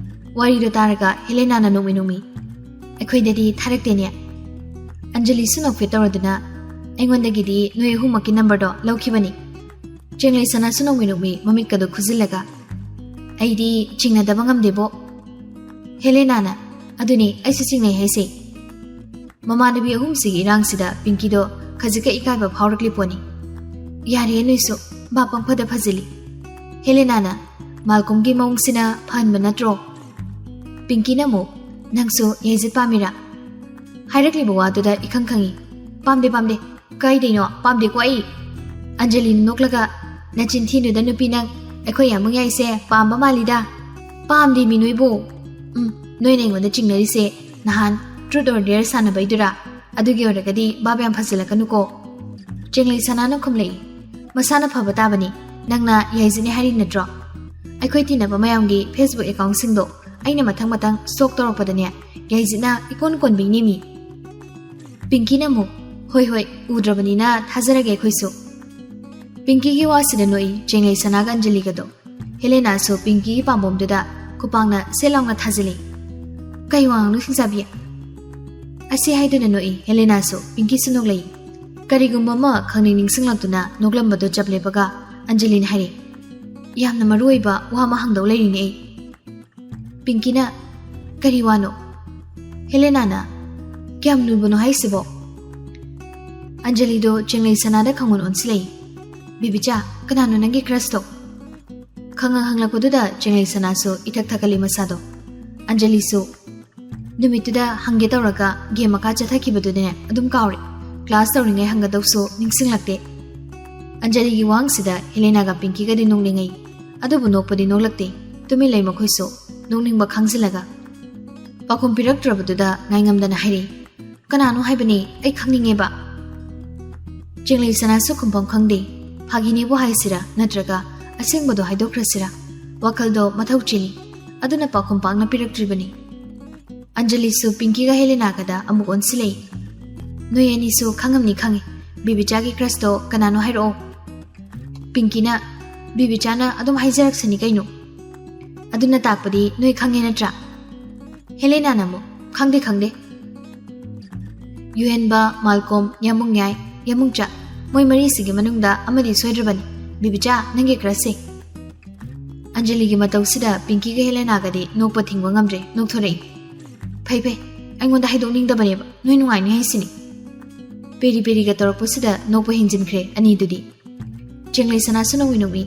ꯋꯥꯔꯤꯗꯣ ꯇꯥꯔꯒ ꯍꯦꯂꯦꯅꯥꯅ ꯅꯣꯛꯃꯤ ꯅꯣꯛꯃꯤ, "ꯑꯩꯈꯣꯏꯗꯗꯤ ꯊꯥꯔꯛꯇꯦꯅꯦ꯫" ꯑꯟꯖꯂꯤꯁꯨ ꯅꯣꯛꯐꯦꯠ ꯇꯧꯔꯗꯨꯅ, "ꯑꯩꯉꯣꯟꯗꯒꯤꯗꯤ ꯅꯣꯏ ꯑꯍꯨꯝꯃꯛꯀꯤ ꯅꯝꯕꯔꯗꯣ ꯂꯧꯈꯤꯕꯅꯤ꯫" ꯆꯦꯡꯂꯩ ꯁꯅꯥꯁꯨ ꯅꯣꯛꯃꯤ ꯅꯣꯛꯃꯤ ꯃꯃꯤꯠꯀꯗꯣ ꯈꯨꯖꯤꯜꯂꯒ, "ꯑꯩꯗꯤ ꯆꯤꯡꯅꯗꯕ ꯉꯝꯗꯦꯕꯣ꯫" ꯍꯦꯂꯦꯅꯥꯅ, "ꯑꯗꯨꯅꯤ ꯑꯩꯁꯨ ꯆꯤꯡꯅꯩ ꯍꯥꯏꯁꯦ꯫" ꯃꯃꯥꯟꯅꯕꯤ ꯑꯍꯨꯝꯁꯤꯒꯤ ꯏꯔꯥꯡꯁꯤꯗ ꯄꯤꯡꯀꯤꯗꯣ ꯈꯖꯤꯛꯀ ꯏꯀꯥꯏꯕ ꯐꯥꯎꯔꯛꯂꯤ ꯄꯣꯠꯅꯤ꯫ "ꯌꯥꯔꯦ ꯅꯣꯏꯁꯨ, ꯚꯥꯞ ꯄꯪꯐꯗ ꯐꯖꯤꯜꯂꯤ꯫" ꯍꯦꯂꯦꯅꯥꯅ, "ꯃꯥꯜꯀꯣꯝꯒꯤ ꯃꯑꯣꯡꯁꯤꯅ ꯐꯍꯟꯕ ꯅꯠꯇ꯭ꯔꯣ?" ꯄꯤꯡꯀꯤꯅ ꯑꯃꯨꯛ, "ꯅꯪꯁꯨ ꯌꯥꯏꯖꯤꯠ ꯄꯥꯝꯃꯤꯔꯥ?" ꯍꯥꯏꯔꯛꯂꯤꯕ ꯋꯥꯗꯨꯗ ꯏꯈꯪ ꯈꯪꯉꯤ꯫ "ꯄꯥꯝꯗꯦ, ꯄꯥꯝꯗꯦ꯫ ꯀꯥꯏꯗꯩꯅꯣ? ꯄꯥꯝꯗꯦꯀꯣ ꯑꯩ꯫" ꯑꯟꯖꯂꯤꯅ ꯅꯣꯛꯂꯒ, "ꯅꯆꯤꯟ ꯊꯤꯅꯨꯗ ꯅꯨꯄꯤ ꯅꯪ꯫ ꯑꯩꯈꯣꯏ ꯌꯥꯝꯕꯨꯡ ꯌꯥꯏꯁꯦ ꯄꯥꯝꯕ ꯃꯥꯜꯂꯤꯗ꯫" "ꯄꯥꯝꯗꯦ ꯃꯤ ꯅꯣꯏꯕꯨ꯫" "ꯎꯝ, ꯅꯣꯏꯅ ꯑꯩꯉꯣꯟꯗ ꯆꯤꯡꯅꯔꯤꯁꯦ ꯅꯍꯥꯟ Truth or Dare ꯁꯥꯟꯅꯕꯩꯗꯨꯔꯥ? ꯑꯗꯨꯒꯤ ꯑꯣꯏꯔꯒꯗꯤ ꯚꯥꯞ ꯌꯥꯝ ꯐꯖꯤꯜꯂꯛꯀꯅꯨꯀꯣ꯫" ꯆꯦꯡꯂꯩ ꯁꯅꯥꯅ ꯈꯨꯝꯂꯛꯏ꯫ "ꯃꯁꯥꯅ ꯐꯕ ꯇꯥꯕꯅꯤ꯫ ꯅꯪꯅ ꯌꯥꯏꯖꯤꯠꯅꯦ ꯍꯥꯏꯔꯤ ꯅꯠꯇ꯭ꯔꯣ? ꯑꯩꯈꯣꯏ ꯇꯤꯟꯅꯕ ꯃꯌꯥꯝꯒꯤ Facebook accountꯁꯤꯡꯗꯣ ꯑꯩꯅ ꯃꯊꯪ ꯃꯊꯪ stalk ꯇꯧꯔꯛꯄꯗꯅꯦ, ꯌꯥꯏꯖꯤꯠꯅ ꯏꯀꯣꯟ ꯀꯣꯟꯕꯤꯅꯦꯃꯤ꯫" ꯄꯤꯡꯀꯤꯅ ꯑꯃꯨꯛ, "ꯍꯣꯏ ꯍꯣꯏ, ꯎꯗ꯭ꯔꯕꯅꯤꯅ ꯊꯥꯖꯔꯒꯦ ꯑꯩꯈꯣꯏꯁꯨ꯫" ꯄꯤꯡꯀꯤꯒꯤ ꯋꯥꯁꯤꯗ ꯅꯣꯛꯏ ꯆꯦꯡꯂꯩ ꯁꯅꯥꯒ ꯑꯟꯖꯂꯤꯒꯗꯣ꯫ ꯍꯦꯂꯦꯅꯥꯁꯨ ꯄꯤꯡꯀꯤꯒꯤ ꯄꯥꯝꯕꯣꯝꯗꯨꯗ ꯈꯨꯄꯥꯛꯅ ꯁꯦꯠ ꯂꯥꯎꯅ ꯊꯥꯖꯤꯜꯂꯤ꯫ "ꯀꯩ ꯋꯥꯉꯥꯡꯅꯣ ꯁꯤꯡꯆꯥꯕꯤ?" ꯑꯁꯤ ꯍꯥꯏꯗꯨꯅ ꯅꯣꯛꯏ ꯍꯦꯂꯦꯅꯥꯁꯨ, ꯄꯤꯡꯀꯤꯁꯨ ꯅꯣꯛꯂꯛꯏ꯫ ꯀꯔꯤꯒꯨꯝꯕ ꯑꯃ ꯈꯪꯅꯤꯡ ꯅꯤꯡꯁꯤꯡꯂꯛꯇꯨꯅ ꯅꯣꯛꯂꯝꯕꯗꯨ ꯆꯞ ꯂꯦꯞꯄꯒ ꯑꯟꯖꯂꯤꯅ ꯍꯥꯏꯔꯛꯏ, "ꯌꯥꯝꯅ ꯃꯔꯨ ꯑꯣꯏꯕ ꯋꯥ ꯑꯃ ꯍꯪꯗꯧ ꯂꯩꯔꯤꯅꯦ ꯑꯩ꯫" ꯄꯤꯡꯀꯤꯅ, "ꯀꯔꯤ ꯋꯥꯅꯣ?" ꯍꯦꯂꯦꯅꯥꯅ, "ꯀꯌꯥꯝ ꯂꯨꯕꯅꯣ ꯍꯥꯏꯁꯤꯕꯣ?" ꯑꯟꯖꯂꯤꯗꯣ ꯆꯦꯡꯂꯩ ꯁꯅꯥꯗ ꯈꯪꯑꯣꯟ ꯑꯣꯟꯁꯤꯜꯂꯛꯏ꯫ "ꯕꯦꯕꯤꯆꯥ, ꯀꯅꯥꯅꯣ ꯅꯪꯒꯤ crushꯇꯣ?" ꯈꯪꯉ ꯍꯪꯂꯛꯄꯗꯨꯗ ꯆꯦꯡꯂꯩ ꯁꯅꯥꯁꯨ ꯏꯊꯛ ꯊꯛꯀꯠꯂꯤ ꯃꯁꯥꯗꯣ꯫ ꯑꯟꯖꯂꯤꯁꯨ, "ꯅꯨꯃꯤꯠꯇꯨꯗ ꯍꯪꯒꯦ ꯇꯧꯔꯒ ꯒꯦꯝ ꯃꯈꯥ ꯆꯠꯊꯈꯤꯕꯗꯨꯗꯅꯦ ꯑꯗꯨꯝ ꯀꯥꯎꯔꯦ꯫ ꯀ꯭ꯂꯥꯁ ꯇꯧꯔꯤꯉꯩ ꯍꯪꯒꯗꯧꯁꯨ ꯅꯤꯡꯁꯤꯡꯂꯛꯇꯦ꯫" ꯑꯟꯖꯂꯤꯒꯤ ꯋꯥꯍꯪꯁꯤꯗ ꯍꯦꯂꯦꯅꯥꯒ ꯄꯤꯡꯀꯤꯒꯗꯤ ꯅꯣꯛꯅꯤꯡꯉꯤ꯫ ꯑꯗꯨꯕꯨ ꯅꯣꯛꯄꯗꯤ ꯅꯣꯛꯂꯛꯇꯦ꯫ ꯇꯨꯃꯤꯟ ꯂꯩ ꯃꯈꯣꯏꯁꯨ, ꯅꯣꯛꯅꯤꯡꯕ ꯈꯥꯡꯖꯤꯜꯂꯒ꯫ ꯄꯥꯎꯈꯨꯝ ꯄꯤꯔꯛꯇ꯭ꯔꯕꯗꯨꯗ ꯉꯥꯏꯉꯝꯗꯅ ꯍꯥꯏꯔꯛꯏ, "ꯀꯅꯥꯅꯣ ꯍꯥꯏꯕꯅꯦ, ꯑꯩ ꯈꯪꯅꯤꯡꯉꯦꯕ"꯫ ꯆꯦꯡꯂꯩ ꯁꯅꯥꯁꯨ ꯈꯨꯝꯐꯝ ꯈꯪꯗꯦ꯫ ꯐꯥꯒꯤꯅꯦꯕꯨ ꯍꯥꯏꯁꯤꯔꯥ ꯅꯠꯇ꯭ꯔꯒ ꯑꯁꯦꯡꯕꯗꯣ ꯍꯥꯏꯗꯣꯛꯈ꯭ꯔꯁꯤꯔꯥ? ꯋꯥꯈꯜꯗꯣ ꯃꯊꯧ ꯆꯤꯜꯂꯤ꯫ ꯑꯗꯨꯅ ꯄꯥꯎꯈꯨꯝ ꯄꯥꯛꯅ ꯄꯤꯔꯛꯇ꯭ꯔꯤꯕꯅꯤ꯫ ꯑꯟꯖꯂꯤꯁꯨ ꯄꯤꯡꯀꯤꯒ ꯍꯦꯂꯦꯅꯥꯒꯗ ꯑꯃꯨꯛ ꯑꯣꯟꯁꯤꯜꯂꯛꯏ꯫ "ꯅꯣꯏ ꯑꯅꯤꯁꯨ ꯈꯪꯉꯝꯅꯤ ꯈꯪꯉꯤ꯫ ꯕꯤꯕꯤꯆꯥꯒꯤ crushꯇꯣ ꯀꯅꯥꯅꯣ ꯍꯥꯏꯔꯛꯑꯣ"꯫ ꯄꯤꯡꯀꯤꯅ, "ꯕꯤꯕꯤꯆꯥꯅ ꯑꯗꯨꯝ ꯍꯥꯏꯖꯔꯛꯁꯅꯤ ꯀꯩꯅꯣ꯫ ꯑꯗꯨꯅ ꯇꯥꯛꯄꯗꯤ ꯅꯣꯏ ꯈꯪꯉꯦ ꯅꯠꯇ꯭ꯔꯥ?" ꯍꯦꯂꯦꯅꯥꯅ ꯑꯃꯨꯛ, "ꯈꯪꯗꯦ, ꯈꯪꯗꯦ"꯫ ꯌꯨꯍꯦꯟꯕ, ꯃꯥꯜꯀꯣꯝ, ꯌꯥꯃꯨꯡꯌꯥꯏ, ꯌꯥꯃꯨꯡꯆꯥ, ꯃꯣꯏ ꯃꯔꯤꯁꯤꯒꯤ ꯃꯅꯨꯡꯗ ꯑꯃꯗꯤ ꯁꯣꯏꯗ꯭ꯔꯕꯅꯤ꯫ ꯕꯤꯕꯤꯆꯥ, ꯅꯪꯒꯤ crushꯁꯦ꯫ ꯑꯟꯖꯂꯤꯒꯤ ꯃꯇꯧꯁꯤꯗ ꯄꯤꯡꯀꯤꯒ ꯍꯦꯂꯦꯅꯥꯒꯗꯤ ꯅꯣꯛꯄ ꯊꯤꯡꯕ ꯉꯝꯗ꯭ꯔꯦ, ꯅꯣꯛꯊꯣꯔꯛꯏ꯫ "ꯐꯩ ꯐꯩ, ꯑꯩꯉꯣꯟꯗ ꯍꯥꯏꯗꯣꯛꯅꯤꯡꯗꯕꯅꯦꯕ, ꯅꯣꯏ ꯅꯨꯡꯉꯥꯏꯅꯤ ꯍꯥꯏꯁꯤꯅꯤ"꯫ ꯄꯦꯔꯤ ꯄꯦꯔꯤꯒ ꯇꯧꯔꯛꯄꯁꯤꯗ ꯅꯣꯛꯄ ꯍꯦꯟꯖꯤꯟꯈ꯭ꯔꯦ ꯑꯅꯤꯗꯨꯗꯤ꯫ ꯆꯦꯡꯂꯩ ꯁꯅꯥꯁꯨ ꯅꯣꯡꯃꯤ ꯅꯣꯡꯃꯤ,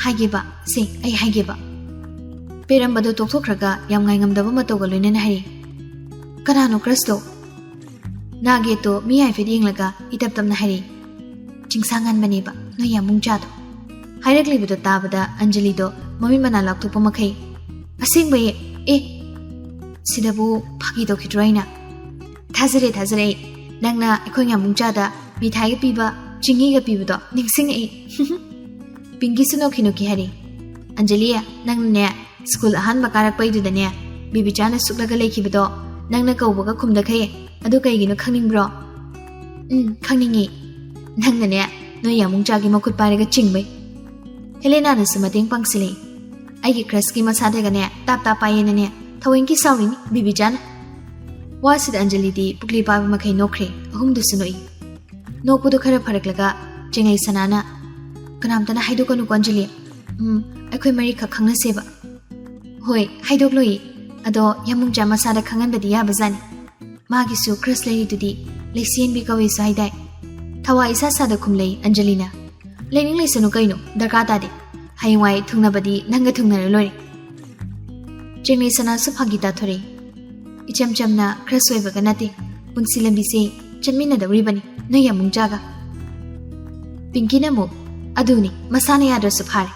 "ꯍꯥꯏꯒꯦꯕ, ꯁꯦ, ꯑꯩ ꯍꯥꯏꯒꯦꯕ"꯫ ꯄꯦꯔꯝꯕꯗꯣ ꯇꯣꯛꯊꯣꯛꯈ꯭ꯔꯒ ꯌꯥꯝ ꯉꯥꯏꯉꯝꯗꯕ ꯃꯇꯧꯒ ꯂꯣꯏꯅꯅ ꯍꯥꯏꯔꯤ, "ꯀꯅꯥꯅꯣ crushꯇꯣ?" ꯅꯥꯒꯦꯠꯇꯣ ꯃꯤ ꯍꯥꯏꯐꯦꯠ ꯌꯦꯡꯂꯒ ꯏꯇꯞ ꯇꯞꯅ ꯍꯥꯏꯔꯛꯏ, "ꯆꯤꯡꯁꯥꯡ ꯉꯟꯕꯅꯦꯕ, ꯅꯣꯏ ꯌꯥꯝꯕꯨꯡ ꯆꯥꯗꯣ"꯫ ꯍꯥꯏꯔꯛꯂꯤꯕꯗꯣ ꯇꯥꯕꯗ ꯑꯟꯖꯂꯤꯗꯣ ꯃꯃꯤꯠ ꯃꯅꯥ ꯂꯥꯎꯊꯣꯛꯄ ꯃꯈꯩ, "ꯑꯁꯦꯡꯕꯩ? ꯑꯦ, ꯁꯤꯗꯕꯨ ꯐꯥꯒꯤ ꯇꯧꯈꯤꯗ꯭ꯔꯣ ꯑꯩꯅ?" "ꯊꯥꯖꯔꯦ, ꯊꯥꯖꯔꯦ꯫ ꯅꯪꯅ ꯑꯩꯈꯣꯏ ꯌꯥꯝꯕꯨꯡ ꯆꯥꯗ ꯃꯤꯊꯥꯏꯒ ꯄꯤꯕ, ꯆꯤꯡꯍꯤꯒ ꯄꯤꯕꯗꯣ ꯅꯤꯡꯁꯤꯡꯉꯛꯏ"꯫ ꯄꯤꯡꯀꯤꯁꯨ ꯅꯣꯛꯈꯤ ꯅꯣꯛꯈꯤ ꯍꯥꯏꯔꯤ, "ꯑꯟꯖꯂꯤ, ꯅꯪꯅꯅꯦ, ꯁ꯭ꯀꯨꯜ ꯑꯍꯥꯟꯕ ꯀꯥꯔꯛꯄꯩꯗꯨꯗꯅꯦ, ꯕꯤꯕꯤꯆꯥꯅ ꯁꯨꯛꯂꯒ ꯂꯩꯈꯤꯕꯗꯣ, ꯅꯪꯅ ꯀꯧꯕꯒ ꯈꯨꯝꯗꯈꯩ, ꯑꯗꯨ ꯀꯩꯒꯤꯅꯣ ꯈꯪꯅꯤꯡꯕ꯭ꯔꯣ?" "ꯎꯝ, ꯈꯪꯅꯤꯡꯉꯤ꯫ ꯅꯪꯅꯅꯦ, ꯅꯣꯏ ꯌꯥꯃꯨꯡꯆꯥꯒꯤ ꯃꯈꯨꯠ ꯄꯥꯏꯔꯒ ꯆꯤꯡꯕꯩ"꯫ ꯍꯦꯂꯦꯅꯥꯅꯁꯨ ꯃꯇꯦꯡ ꯄꯥꯡꯁꯤꯜꯂꯛꯏ꯫ "ꯑꯩꯒꯤ crushꯀꯤ ꯃꯁꯥꯗꯒꯅꯦ ꯇꯥꯞ ꯇꯥꯞ ꯄꯥꯏꯌꯦꯅꯅꯦ ꯊꯋꯦꯟꯀꯤ ꯁꯥꯎꯔꯤꯅꯤ ꯕꯤꯕꯤꯆꯥꯅ"꯫ ꯋꯥꯁꯤꯗ ꯑꯟꯖꯂꯤꯗꯤ ꯄꯨꯛꯂꯤ ꯄꯥꯏꯕ ꯃꯈꯩ ꯅꯣꯛꯈ꯭ꯔꯦ, ꯑꯍꯨꯝꯗꯨꯁꯨ ꯅꯣꯛꯏ꯫ ꯅꯣꯛꯄꯗꯨ ꯈꯔ ꯐꯔꯛꯂꯒ ꯆꯦꯡꯉꯩ ꯁꯅꯥꯅ, "ꯀꯅꯥꯝꯇꯅ ꯍꯥꯏꯗꯣꯛꯀꯅꯨꯀꯣ ꯑꯟꯖꯂꯤ꯫ ꯎꯝ, ꯑꯩꯈꯣꯏ ꯃꯔꯤꯈꯛ ꯈꯪꯅꯁꯦꯕ"꯫ "ꯍꯣꯏ, ꯍꯥꯏꯗꯣꯛꯂꯣꯏꯌꯦ꯫ ꯑꯗꯣ ꯌꯥꯃꯨꯡꯆꯥ ꯃꯁꯥꯗ ꯈꯪꯍꯟꯕꯗꯤ ꯌꯥꯕꯖꯥꯠꯅꯤ꯫ ꯃꯥꯒꯤꯁꯨ crush ꯂꯩꯔꯤꯗꯨꯗꯤ, ꯂꯩꯁꯦꯟꯕꯤ ꯀꯧꯋꯦꯁꯨ ꯍꯥꯏꯗꯥꯏ"꯫ ꯊꯋꯥꯏ ꯏꯁꯥ ꯁꯥꯗ ꯈꯨꯝꯂꯩ ꯑꯟꯖꯂꯤꯅ꯫ "ꯂꯩꯅꯤꯡ ꯂꯩꯁꯅꯨ ꯀꯩꯅꯣ, ꯗꯔꯀꯥꯔ ꯇꯥꯗꯦ꯫ ꯍꯌꯦꯡꯋꯥꯏ ꯊꯨꯡꯅꯕꯗꯤ ꯅꯪꯒ ꯊꯨꯡꯅꯔ ꯂꯣꯏꯔꯦ"꯫ ꯆꯦꯡꯂꯩ ꯁꯅꯥꯁꯨ ꯐꯥꯒꯤ ꯇꯥꯊꯣꯔꯛꯏ꯫ "ꯏꯆꯝ ꯆꯝꯅ crush ꯑꯣꯏꯕꯒ ꯅꯠꯇꯦ, ꯄꯨꯟꯁꯤ ꯂꯝꯕꯤꯁꯦ ꯆꯠꯃꯤꯟꯅꯗꯧꯔꯤꯕꯅꯤ ꯅꯣꯏ ꯌꯥꯃꯨꯡꯆꯥꯒ"꯫ ꯄꯤꯡꯀꯤꯅ ꯑꯃꯨꯛ, "ꯑꯗꯨꯅꯤ, ꯃꯁꯥꯅ ꯌꯥꯗ꯭ꯔꯁꯨ ꯐꯥꯔꯦ꯫"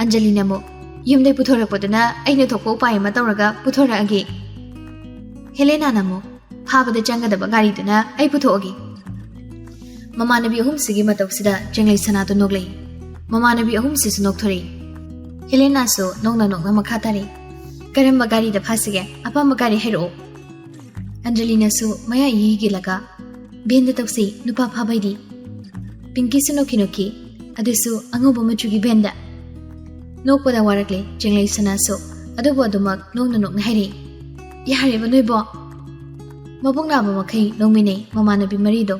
ꯑꯟꯖꯂꯤꯅ ꯑꯃꯨꯛ, "ꯌꯨꯝꯗꯩ ꯄꯨꯊꯣꯔꯛꯄꯗꯨꯅ ꯑꯩꯅ ꯊꯣꯛꯄ ꯎꯄꯥꯏ ꯑꯃ ꯇꯧꯔꯒ ꯄꯨꯊꯣꯔꯛꯑꯒꯦ꯫" ꯍꯦꯂꯦꯅꯥꯅ ꯑꯃꯨꯛ, "ꯐꯥꯕꯗ ꯆꯪꯒꯗꯕ ꯒꯥꯔꯤꯗꯨꯅ ꯑꯩ ꯄꯨꯊꯣꯛꯑꯒꯦ꯫" ꯃꯃꯥꯟꯅꯕꯤ ꯑꯍꯨꯝꯁꯤꯒꯤ ꯃꯇꯧꯁꯤꯗ ꯆꯦꯡꯂꯩ ꯁꯅꯥꯗꯣ ꯅꯣꯛꯂꯛꯏ꯫ ꯃꯃꯥꯟꯅꯕꯤ ꯑꯍꯨꯝꯁꯤꯁꯨ ꯅꯣꯛꯊꯣꯔꯛꯏ꯫ ꯍꯦꯂꯦꯅꯥꯁꯨ ꯅꯣꯛꯅ ꯅꯣꯛꯅ ꯃꯈꯥ ꯇꯥꯔꯛꯏ, "ꯀꯔꯝꯕ ꯒꯥꯔꯤꯗ ꯐꯥꯁꯤꯒꯦ? ꯑꯄꯥꯝꯕ ꯒꯥꯔꯤ ꯍꯥꯏꯔꯛꯑꯣ꯫" ꯑꯟꯖꯂꯤꯅꯁꯨ ꯃꯌꯥ ꯏꯍꯤꯒꯤꯜꯂꯒ, "ꯚꯦꯟꯗ ꯇꯧꯁꯤ, ꯅꯨꯄꯥ ꯐꯥꯕꯩꯗꯤ꯫" ꯄꯤꯡꯀꯤꯁꯨ ꯅꯣꯛꯈꯤ ꯅꯣꯛꯈꯤ, "ꯑꯗꯨꯁꯨ ꯑꯉꯧꯕ ꯃꯆꯨꯒꯤ ꯚꯦꯟꯗ꯫" ꯅꯣꯛꯄꯗ ꯋꯥꯔꯛꯂꯦ ꯆꯦꯡꯂꯩ ꯁꯅꯥꯁꯨ, ꯑꯗꯨꯕꯨ ꯑꯗꯨꯃꯛ ꯅꯣꯛꯅ ꯅꯣꯛꯅ ꯍꯥꯏꯔꯛꯏ, "ꯌꯥꯔꯦꯕ ꯅꯣꯏꯕꯣ, ꯃꯕꯨꯛ ꯅꯥꯕ ꯃꯈꯩ ꯅꯣꯡꯃꯤꯟꯅꯩ ꯃꯃꯥꯟꯅꯕꯤ ꯃꯔꯤꯗꯣ꯫"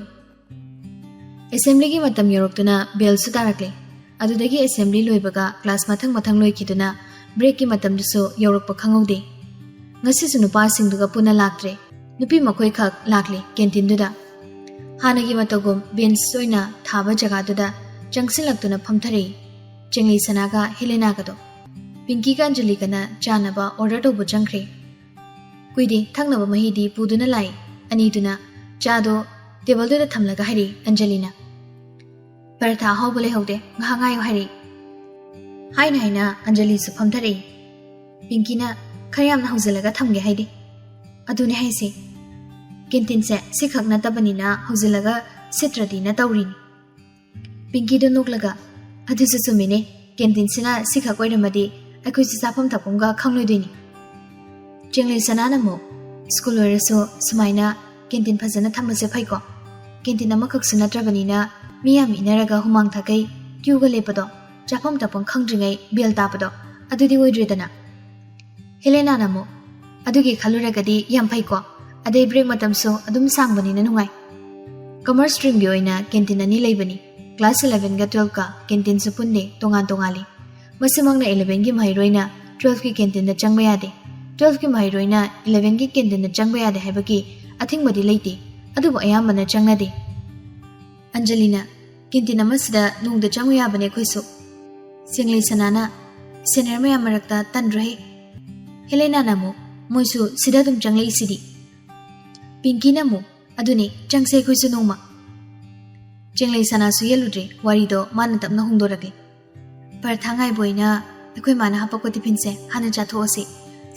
ꯑꯦꯁꯦꯝꯕ꯭ꯂꯤꯒꯤ ꯃꯇꯝ ꯌꯧꯔꯛꯇꯨꯅ ꯕꯦꯜꯁꯨ ꯇꯥꯔꯛꯂꯦ꯫ ꯑꯗꯨꯗꯒꯤ ꯑꯦꯁꯦꯝꯕ꯭ꯂꯤ ꯂꯣꯏꯕꯒ ꯀ꯭ꯂꯥꯁ ꯃꯊꯪ ꯃꯊꯪ ꯂꯣꯏꯈꯤꯗꯨꯅ ꯕ꯭ꯔꯦꯛꯀꯤ ꯃꯇꯝꯗꯨꯁꯨ ꯌꯧꯔꯛꯄ ꯈꯪꯍꯧꯗꯦ꯫ ꯉꯁꯤꯁꯨ ꯅꯨꯄꯥꯁꯤꯡꯗꯨꯒ ꯄꯨꯟꯅ ꯂꯥꯛꯇ꯭ꯔꯦ꯫ ꯅꯨꯄꯤ ꯃꯈꯣꯏꯈꯛ ꯂꯥꯛꯂꯦ ꯀꯦꯟꯇꯤꯟꯗꯨꯗ꯫ ꯍꯥꯟꯅꯒꯤ ꯃꯇꯧꯒꯨꯝ ꯕꯦꯟꯁ ꯑꯣꯏꯅ ꯊꯥꯕ ꯖꯒꯥꯗꯨꯗ ꯆꯪꯁꯤꯜꯂꯛꯇꯨꯅ ꯐꯝꯊꯔꯛꯏ ꯆꯦꯡꯂꯩ ꯁꯅꯥꯒ ꯍꯦꯂꯦꯅꯥꯒꯗꯣ꯫ ꯄꯤꯡꯀꯤꯒ ꯑꯟꯖꯂꯤꯒꯅ ꯆꯥꯅꯕ ꯑꯣꯔꯗꯔ ꯇꯧꯕ ꯆꯪꯈ꯭ꯔꯦ꯫ ꯀꯨꯏꯗꯦ, ꯊꯛꯅꯕ ꯃꯍꯤꯗꯤ ꯄꯨꯗꯨꯅ ꯂꯥꯛꯏ꯫ ꯑꯅꯤꯗꯨꯅ ꯆꯥꯗꯣ ꯇꯦꯕꯜꯗꯨꯗ ꯊꯝꯂꯒ ꯍꯥꯏꯔꯛꯏ ꯑꯟꯖꯂꯤꯅ, "ꯄꯔꯊꯥ ꯑꯍꯥꯎꯕ ꯂꯩꯍꯧꯗꯦ, ꯉꯥꯏꯍꯥꯛ ꯉꯥꯏꯌꯨ" ꯍꯥꯏꯔꯛꯏ꯫ ꯍꯥꯏꯅ ꯍꯥꯏꯅ ꯑꯟꯖꯂꯤꯁꯨ ꯐꯝꯊꯔꯛꯏ꯫ ꯄꯤꯡꯀꯤꯅ, "ꯈꯔ ꯌꯥꯝꯅ ꯍꯧꯖꯤꯜꯂꯒ ꯊꯝꯒꯦ ꯍꯥꯏꯗꯦ?" "ꯑꯗꯨꯅꯦ ꯍꯥꯏꯁꯦ, ꯀꯦꯟꯇꯤꯟꯁꯦ ꯁꯤꯈꯛ ꯅꯠꯇꯕꯅꯤꯅ ꯍꯧꯖꯤꯜꯂꯒ ꯁꯤꯠꯇ꯭ꯔꯗꯤꯅ ꯇꯧꯔꯤꯅꯤ꯫" ꯄꯤꯡꯀꯤꯗꯣ ꯅꯣꯛꯂꯒ, "ꯑꯗꯨꯁꯨ ꯆꯨꯝꯃꯤꯅꯦ, ꯀꯦꯟꯇꯤꯟꯁꯤꯅ ꯁꯤꯈꯛ ꯑꯣꯏꯔꯝꯃꯗꯤ ꯑꯩꯈꯣꯏꯁꯨ ꯆꯥꯐꯝ ꯊꯛꯐꯝꯒ ꯈꯪꯂꯣꯏꯗꯣꯏꯅꯤ꯫" ꯆꯦꯡꯂꯩ ꯁꯅꯥꯅ ꯑꯃꯨꯛ, "ꯁ꯭ꯀꯨꯜ ꯑꯣꯏꯔꯁꯨ ꯁꯨꯃꯥꯏꯅ ꯀꯦꯟꯇꯤꯟ ꯐꯖꯅ ꯊꯝꯕꯁꯦ ꯐꯩꯀꯣ꯫ ꯀꯦꯟꯇꯤꯟ ꯑꯃꯈꯛꯁꯨ ꯅꯠꯇ꯭ꯔꯕꯅꯤꯅ ꯃꯤ ꯌꯥꯝ ꯏꯟꯅꯔꯒ ꯍꯨꯃꯥꯡ ꯊꯛꯀꯩ ꯀ꯭ꯌꯨꯒ ꯂꯦꯞꯄꯗꯣ, ꯆꯥꯐꯝ ꯊꯛꯐꯝ ꯈꯪꯗ꯭ꯔꯤꯉꯩ ꯕꯦꯜ ꯇꯥꯕꯗꯣ, ꯑꯗꯨꯗꯤ ꯑꯣꯏꯗ꯭ꯔꯦꯗꯅ꯫" ꯍꯦꯂꯦꯅꯥꯅ ꯑꯃꯨꯛ, "ꯑꯗꯨꯒꯤ ꯈꯜꯂꯨꯔꯒꯗꯤ ꯌꯥꯝ ꯐꯩꯀꯣ, ꯑꯗꯩ ꯕ꯭ꯔꯦꯛ ꯃꯇꯝꯁꯨ ꯑꯗꯨꯝ ꯁꯥꯡꯕꯅꯤꯅ ꯅꯨꯡꯉꯥꯏ꯫ ꯀꯃꯔꯁ ꯁ꯭ꯇ꯭ꯔꯤꯝꯒꯤ ꯑꯣꯏꯅ ꯀꯦꯟꯇꯤꯟ ꯑꯅꯤ ꯂꯩꯕꯅꯤ꯫ ꯀ꯭ꯂꯥꯁ ꯏꯂꯦꯚꯦꯟꯒ ꯇꯨꯋꯦꯜꯐꯀ ꯀꯦꯟꯇꯤꯟꯁꯨ ꯄꯨꯟꯗꯦ, ꯇꯣꯉꯥꯟ ꯇꯣꯉꯥꯜꯂꯤ꯫ ꯃꯁꯤꯃꯛꯅ ꯏꯂꯦꯚꯦꯟꯒꯤ ꯃꯍꯩꯔꯣꯏꯅ ꯇꯨꯋꯦꯜꯐꯀꯤ ꯀꯦꯟꯇꯤꯟꯗ ꯆꯪꯕ ꯌꯥꯗꯦ, ꯇꯨꯋꯦꯜꯐꯀꯤ ꯃꯍꯩꯔꯣꯏꯅ ꯏꯂꯦꯚꯦꯟꯒꯤ ꯀꯦꯟꯇꯤꯟꯗ ꯆꯪꯕ ꯌꯥꯗꯦ ꯍꯥꯏꯕꯒꯤ ꯑꯊꯤꯡꯕꯗꯤ ꯂꯩꯇꯦ, ꯑꯗꯨꯕꯨ ꯑꯌꯥꯝꯕꯅ ꯆꯪꯅꯗꯦ꯫" ꯑꯟꯖꯂꯤꯅ, "ꯀꯦꯟꯇꯤꯟ ꯑꯃꯁꯤꯗ ꯅꯣꯡꯗ ꯆꯪꯉꯨ ꯌꯥꯕꯅꯦ ꯑꯩꯈꯣꯏꯁꯨ꯫" ꯆꯦꯡꯂꯩ ꯁꯅꯥꯅ, "ꯁꯦꯅꯤꯌꯔ ꯃꯌꯥꯝ ꯃꯔꯛꯇ ꯇꯟꯗ꯭ꯔꯣꯍꯦ?" ꯍꯦꯂꯦꯅꯥꯅ ꯑꯃꯨꯛ, "ꯃꯣꯏꯁꯨ ꯁꯤꯗ ꯑꯗꯨꯝ ꯆꯪꯂꯛꯏꯁꯤꯗꯤ꯫" ꯄꯤꯡꯀꯤꯅ ꯑꯃꯨꯛ, "ꯑꯗꯨꯅꯦ, ꯆꯪꯁꯦ ꯑꯩꯈꯣꯏꯁꯨ ꯅꯣꯡꯃ꯫" ꯆꯦꯡꯂꯩ ꯁꯅꯥꯁꯨ ꯌꯦꯜꯂꯨꯗ꯭ꯔꯦ, ꯋꯥꯔꯤꯗꯣ ꯃꯥꯅ ꯇꯞꯅ ꯍꯣꯡꯗꯣꯔꯛꯂꯦ꯫ "ꯄꯔꯊꯥ ꯉꯥꯏꯕ ꯑꯣꯏꯅ ꯑꯩꯈꯣꯏ ꯃꯥꯅ ꯍꯥꯄꯛꯄ ꯇꯤꯐꯤꯟꯁꯦ ꯍꯥꯟꯅ ꯆꯥꯊꯣꯛꯑꯁꯤ,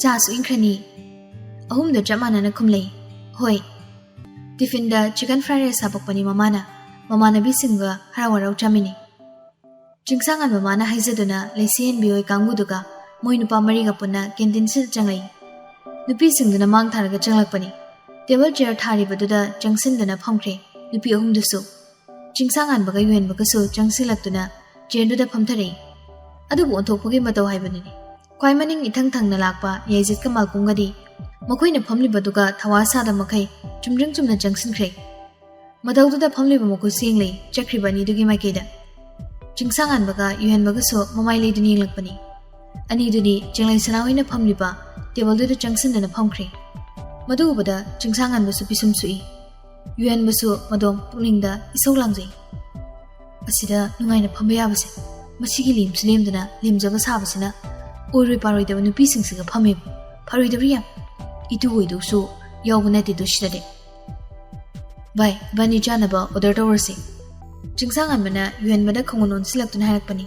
ꯆꯥꯁꯨ ꯏꯪꯈ꯭ꯔꯅꯤ꯫ ꯑꯍꯨꯝꯗꯣ ꯆꯞ ꯃꯥꯟꯅꯅ ꯈꯨꯝꯂꯛꯏ꯫ "ꯍꯣꯏ"꯫ ꯇꯤꯐꯤꯟꯗ ꯆꯤꯀꯟ ꯐ꯭ꯔꯥꯏ ꯔꯥꯏꯁ ꯍꯥꯄꯛꯄꯅꯤ ꯃꯃꯥꯅ꯫ ꯃꯃꯥꯟꯅꯕꯤꯁꯤꯡꯒ ꯍꯔꯥꯎ ꯍꯔꯥꯎ ꯆꯥꯃꯤꯟꯅꯩ꯫ ꯆꯤꯡꯁꯥꯡꯉꯥꯟꯕ ꯃꯥꯅ ꯍꯥꯏꯖꯗꯨꯅ ꯂꯩꯁꯦꯟꯕꯤ ꯍꯣꯏ ꯀꯥꯡꯕꯨꯗꯨꯒ ꯃꯣꯏ ꯅꯨꯄꯥ ꯃꯔꯤꯒ ꯄꯨꯟꯅ ꯀꯦꯟꯇꯤꯟꯁꯤꯗ ꯆꯪꯂꯛꯏ꯫ ꯅꯨꯄꯤꯁꯤꯡꯗꯨꯅ ꯃꯥꯡ ꯊꯥꯔꯒ ꯆꯪꯂꯛꯄꯅꯤ꯫ ꯇꯦꯕꯜ ꯆꯤꯌꯔ ꯊꯥꯔꯤꯕꯗꯨꯗ ꯆꯪꯁꯤꯟꯗꯨꯅ ꯐꯝꯈ꯭ꯔꯦ ꯅꯨꯄꯤ ꯑꯍꯨꯝꯗꯨꯁꯨ꯫ ꯆꯤꯡꯁꯥꯡꯉꯥꯟꯕꯒ ꯌꯨꯍꯦꯟꯕꯒꯁꯨ ꯆꯪꯁꯤꯜꯂꯛꯇꯨꯅ ꯆꯤꯌꯔꯗꯨꯗ ꯐꯝꯊꯔꯛꯏ꯫ ꯑꯗꯨꯕꯨ ꯑꯣꯟꯊꯣꯛꯄꯒꯤ ꯃꯇꯧ ꯍꯥꯏꯕꯗꯨꯅꯤ꯫ ꯈ꯭ꯋꯥꯏ ꯃꯅꯤꯡ ꯏꯊꯪ ꯊꯪꯅ ꯂꯥꯛꯄ ꯌꯥꯏꯖꯠꯀ ꯃꯥꯜꯀꯨꯝꯒꯗꯤ ꯃꯈꯣꯏꯅ ꯐꯝꯂꯤꯕꯗꯨꯒ ꯊꯋꯥ ꯁꯥꯗ ꯃꯈꯩ ꯆꯨꯝꯗ꯭ꯔꯤꯡ ꯆꯨꯝꯅ ꯆꯪꯁꯤꯟꯈ꯭ꯔꯦ꯫ ꯃꯇꯧꯗꯨꯗ ꯐꯝꯂꯤꯕ ꯃꯈꯨꯠ ꯁꯦꯡꯂꯩ ꯆꯠꯈ꯭ꯔꯤꯕ ꯑꯅꯤꯗꯨꯒꯤ ꯃꯥꯏꯀꯩꯗ꯫ ꯆꯤꯡꯁꯥꯡꯉꯥꯟꯕꯒ ꯌꯨꯍꯦꯟꯕꯒꯁꯨ ꯃꯃꯥꯏ ꯂꯩꯗꯨꯅ ꯌꯦꯡꯂꯛꯄꯅꯤ꯫ ꯑꯅꯤꯗꯨꯗꯤ ꯆꯦꯡꯂꯩ ꯁꯅꯥꯍꯣꯏꯅ ꯐꯝꯂꯤꯕ ꯇꯦꯕꯜꯗꯨꯗ ꯆꯪꯁꯤꯟꯗꯨꯅ ꯐꯝꯈ꯭ꯔꯦ꯫ ꯃꯗꯨ ꯎꯕꯗ ꯆꯤꯡꯁꯥꯡꯉꯥꯟꯕꯁꯨ ꯄꯤꯁꯨꯝ ꯁꯨꯛꯏ꯫ ꯌꯨꯍꯦꯟꯕꯁꯨ ꯃꯗꯣꯝ ꯄꯨꯛꯅꯤꯡꯗ ꯏꯁꯧ ꯂꯥꯡꯖꯩ꯫ "ꯑꯁꯤꯗ ꯅꯨꯡꯉꯥꯏꯅ ꯐꯝꯕ ꯌꯥꯕꯁꯦ, ꯃꯁꯤꯒꯤ ꯂꯦꯝꯁꯨ ꯂꯦꯝꯗꯅ ꯂꯦꯝꯖꯕ ꯁꯥꯕꯁꯤꯅ ꯑꯣꯏꯔꯣꯏ ꯄꯥꯔꯣꯏꯗꯕ ꯅꯨꯄꯤꯁꯤꯡꯁꯤꯒ ꯐꯝꯃꯦꯕ꯫ ꯐꯔꯣꯏꯗꯧꯔꯤ ꯌꯥꯝ꯫ ꯏꯇꯨ ꯑꯣꯏꯗꯧꯁꯨ ꯌꯥꯎꯕ ꯅꯠꯇꯦꯗꯣ ꯁꯤꯗꯗꯤ꯫ ꯚꯥꯏ, ꯏꯕꯥꯅꯤ ꯆꯥꯅꯕ ꯑꯣꯔꯗꯔ ꯇꯧꯔꯁꯤ"꯫ ꯆꯤꯡꯁꯥꯡꯉꯥꯟꯕꯅ ꯌꯨꯍꯦꯟꯕꯗ ꯈꯣꯡꯒꯨꯟ ꯑꯣꯟꯁꯤꯜꯂꯛꯇꯨꯅ ꯍꯥꯏꯔꯛꯄꯅꯤ꯫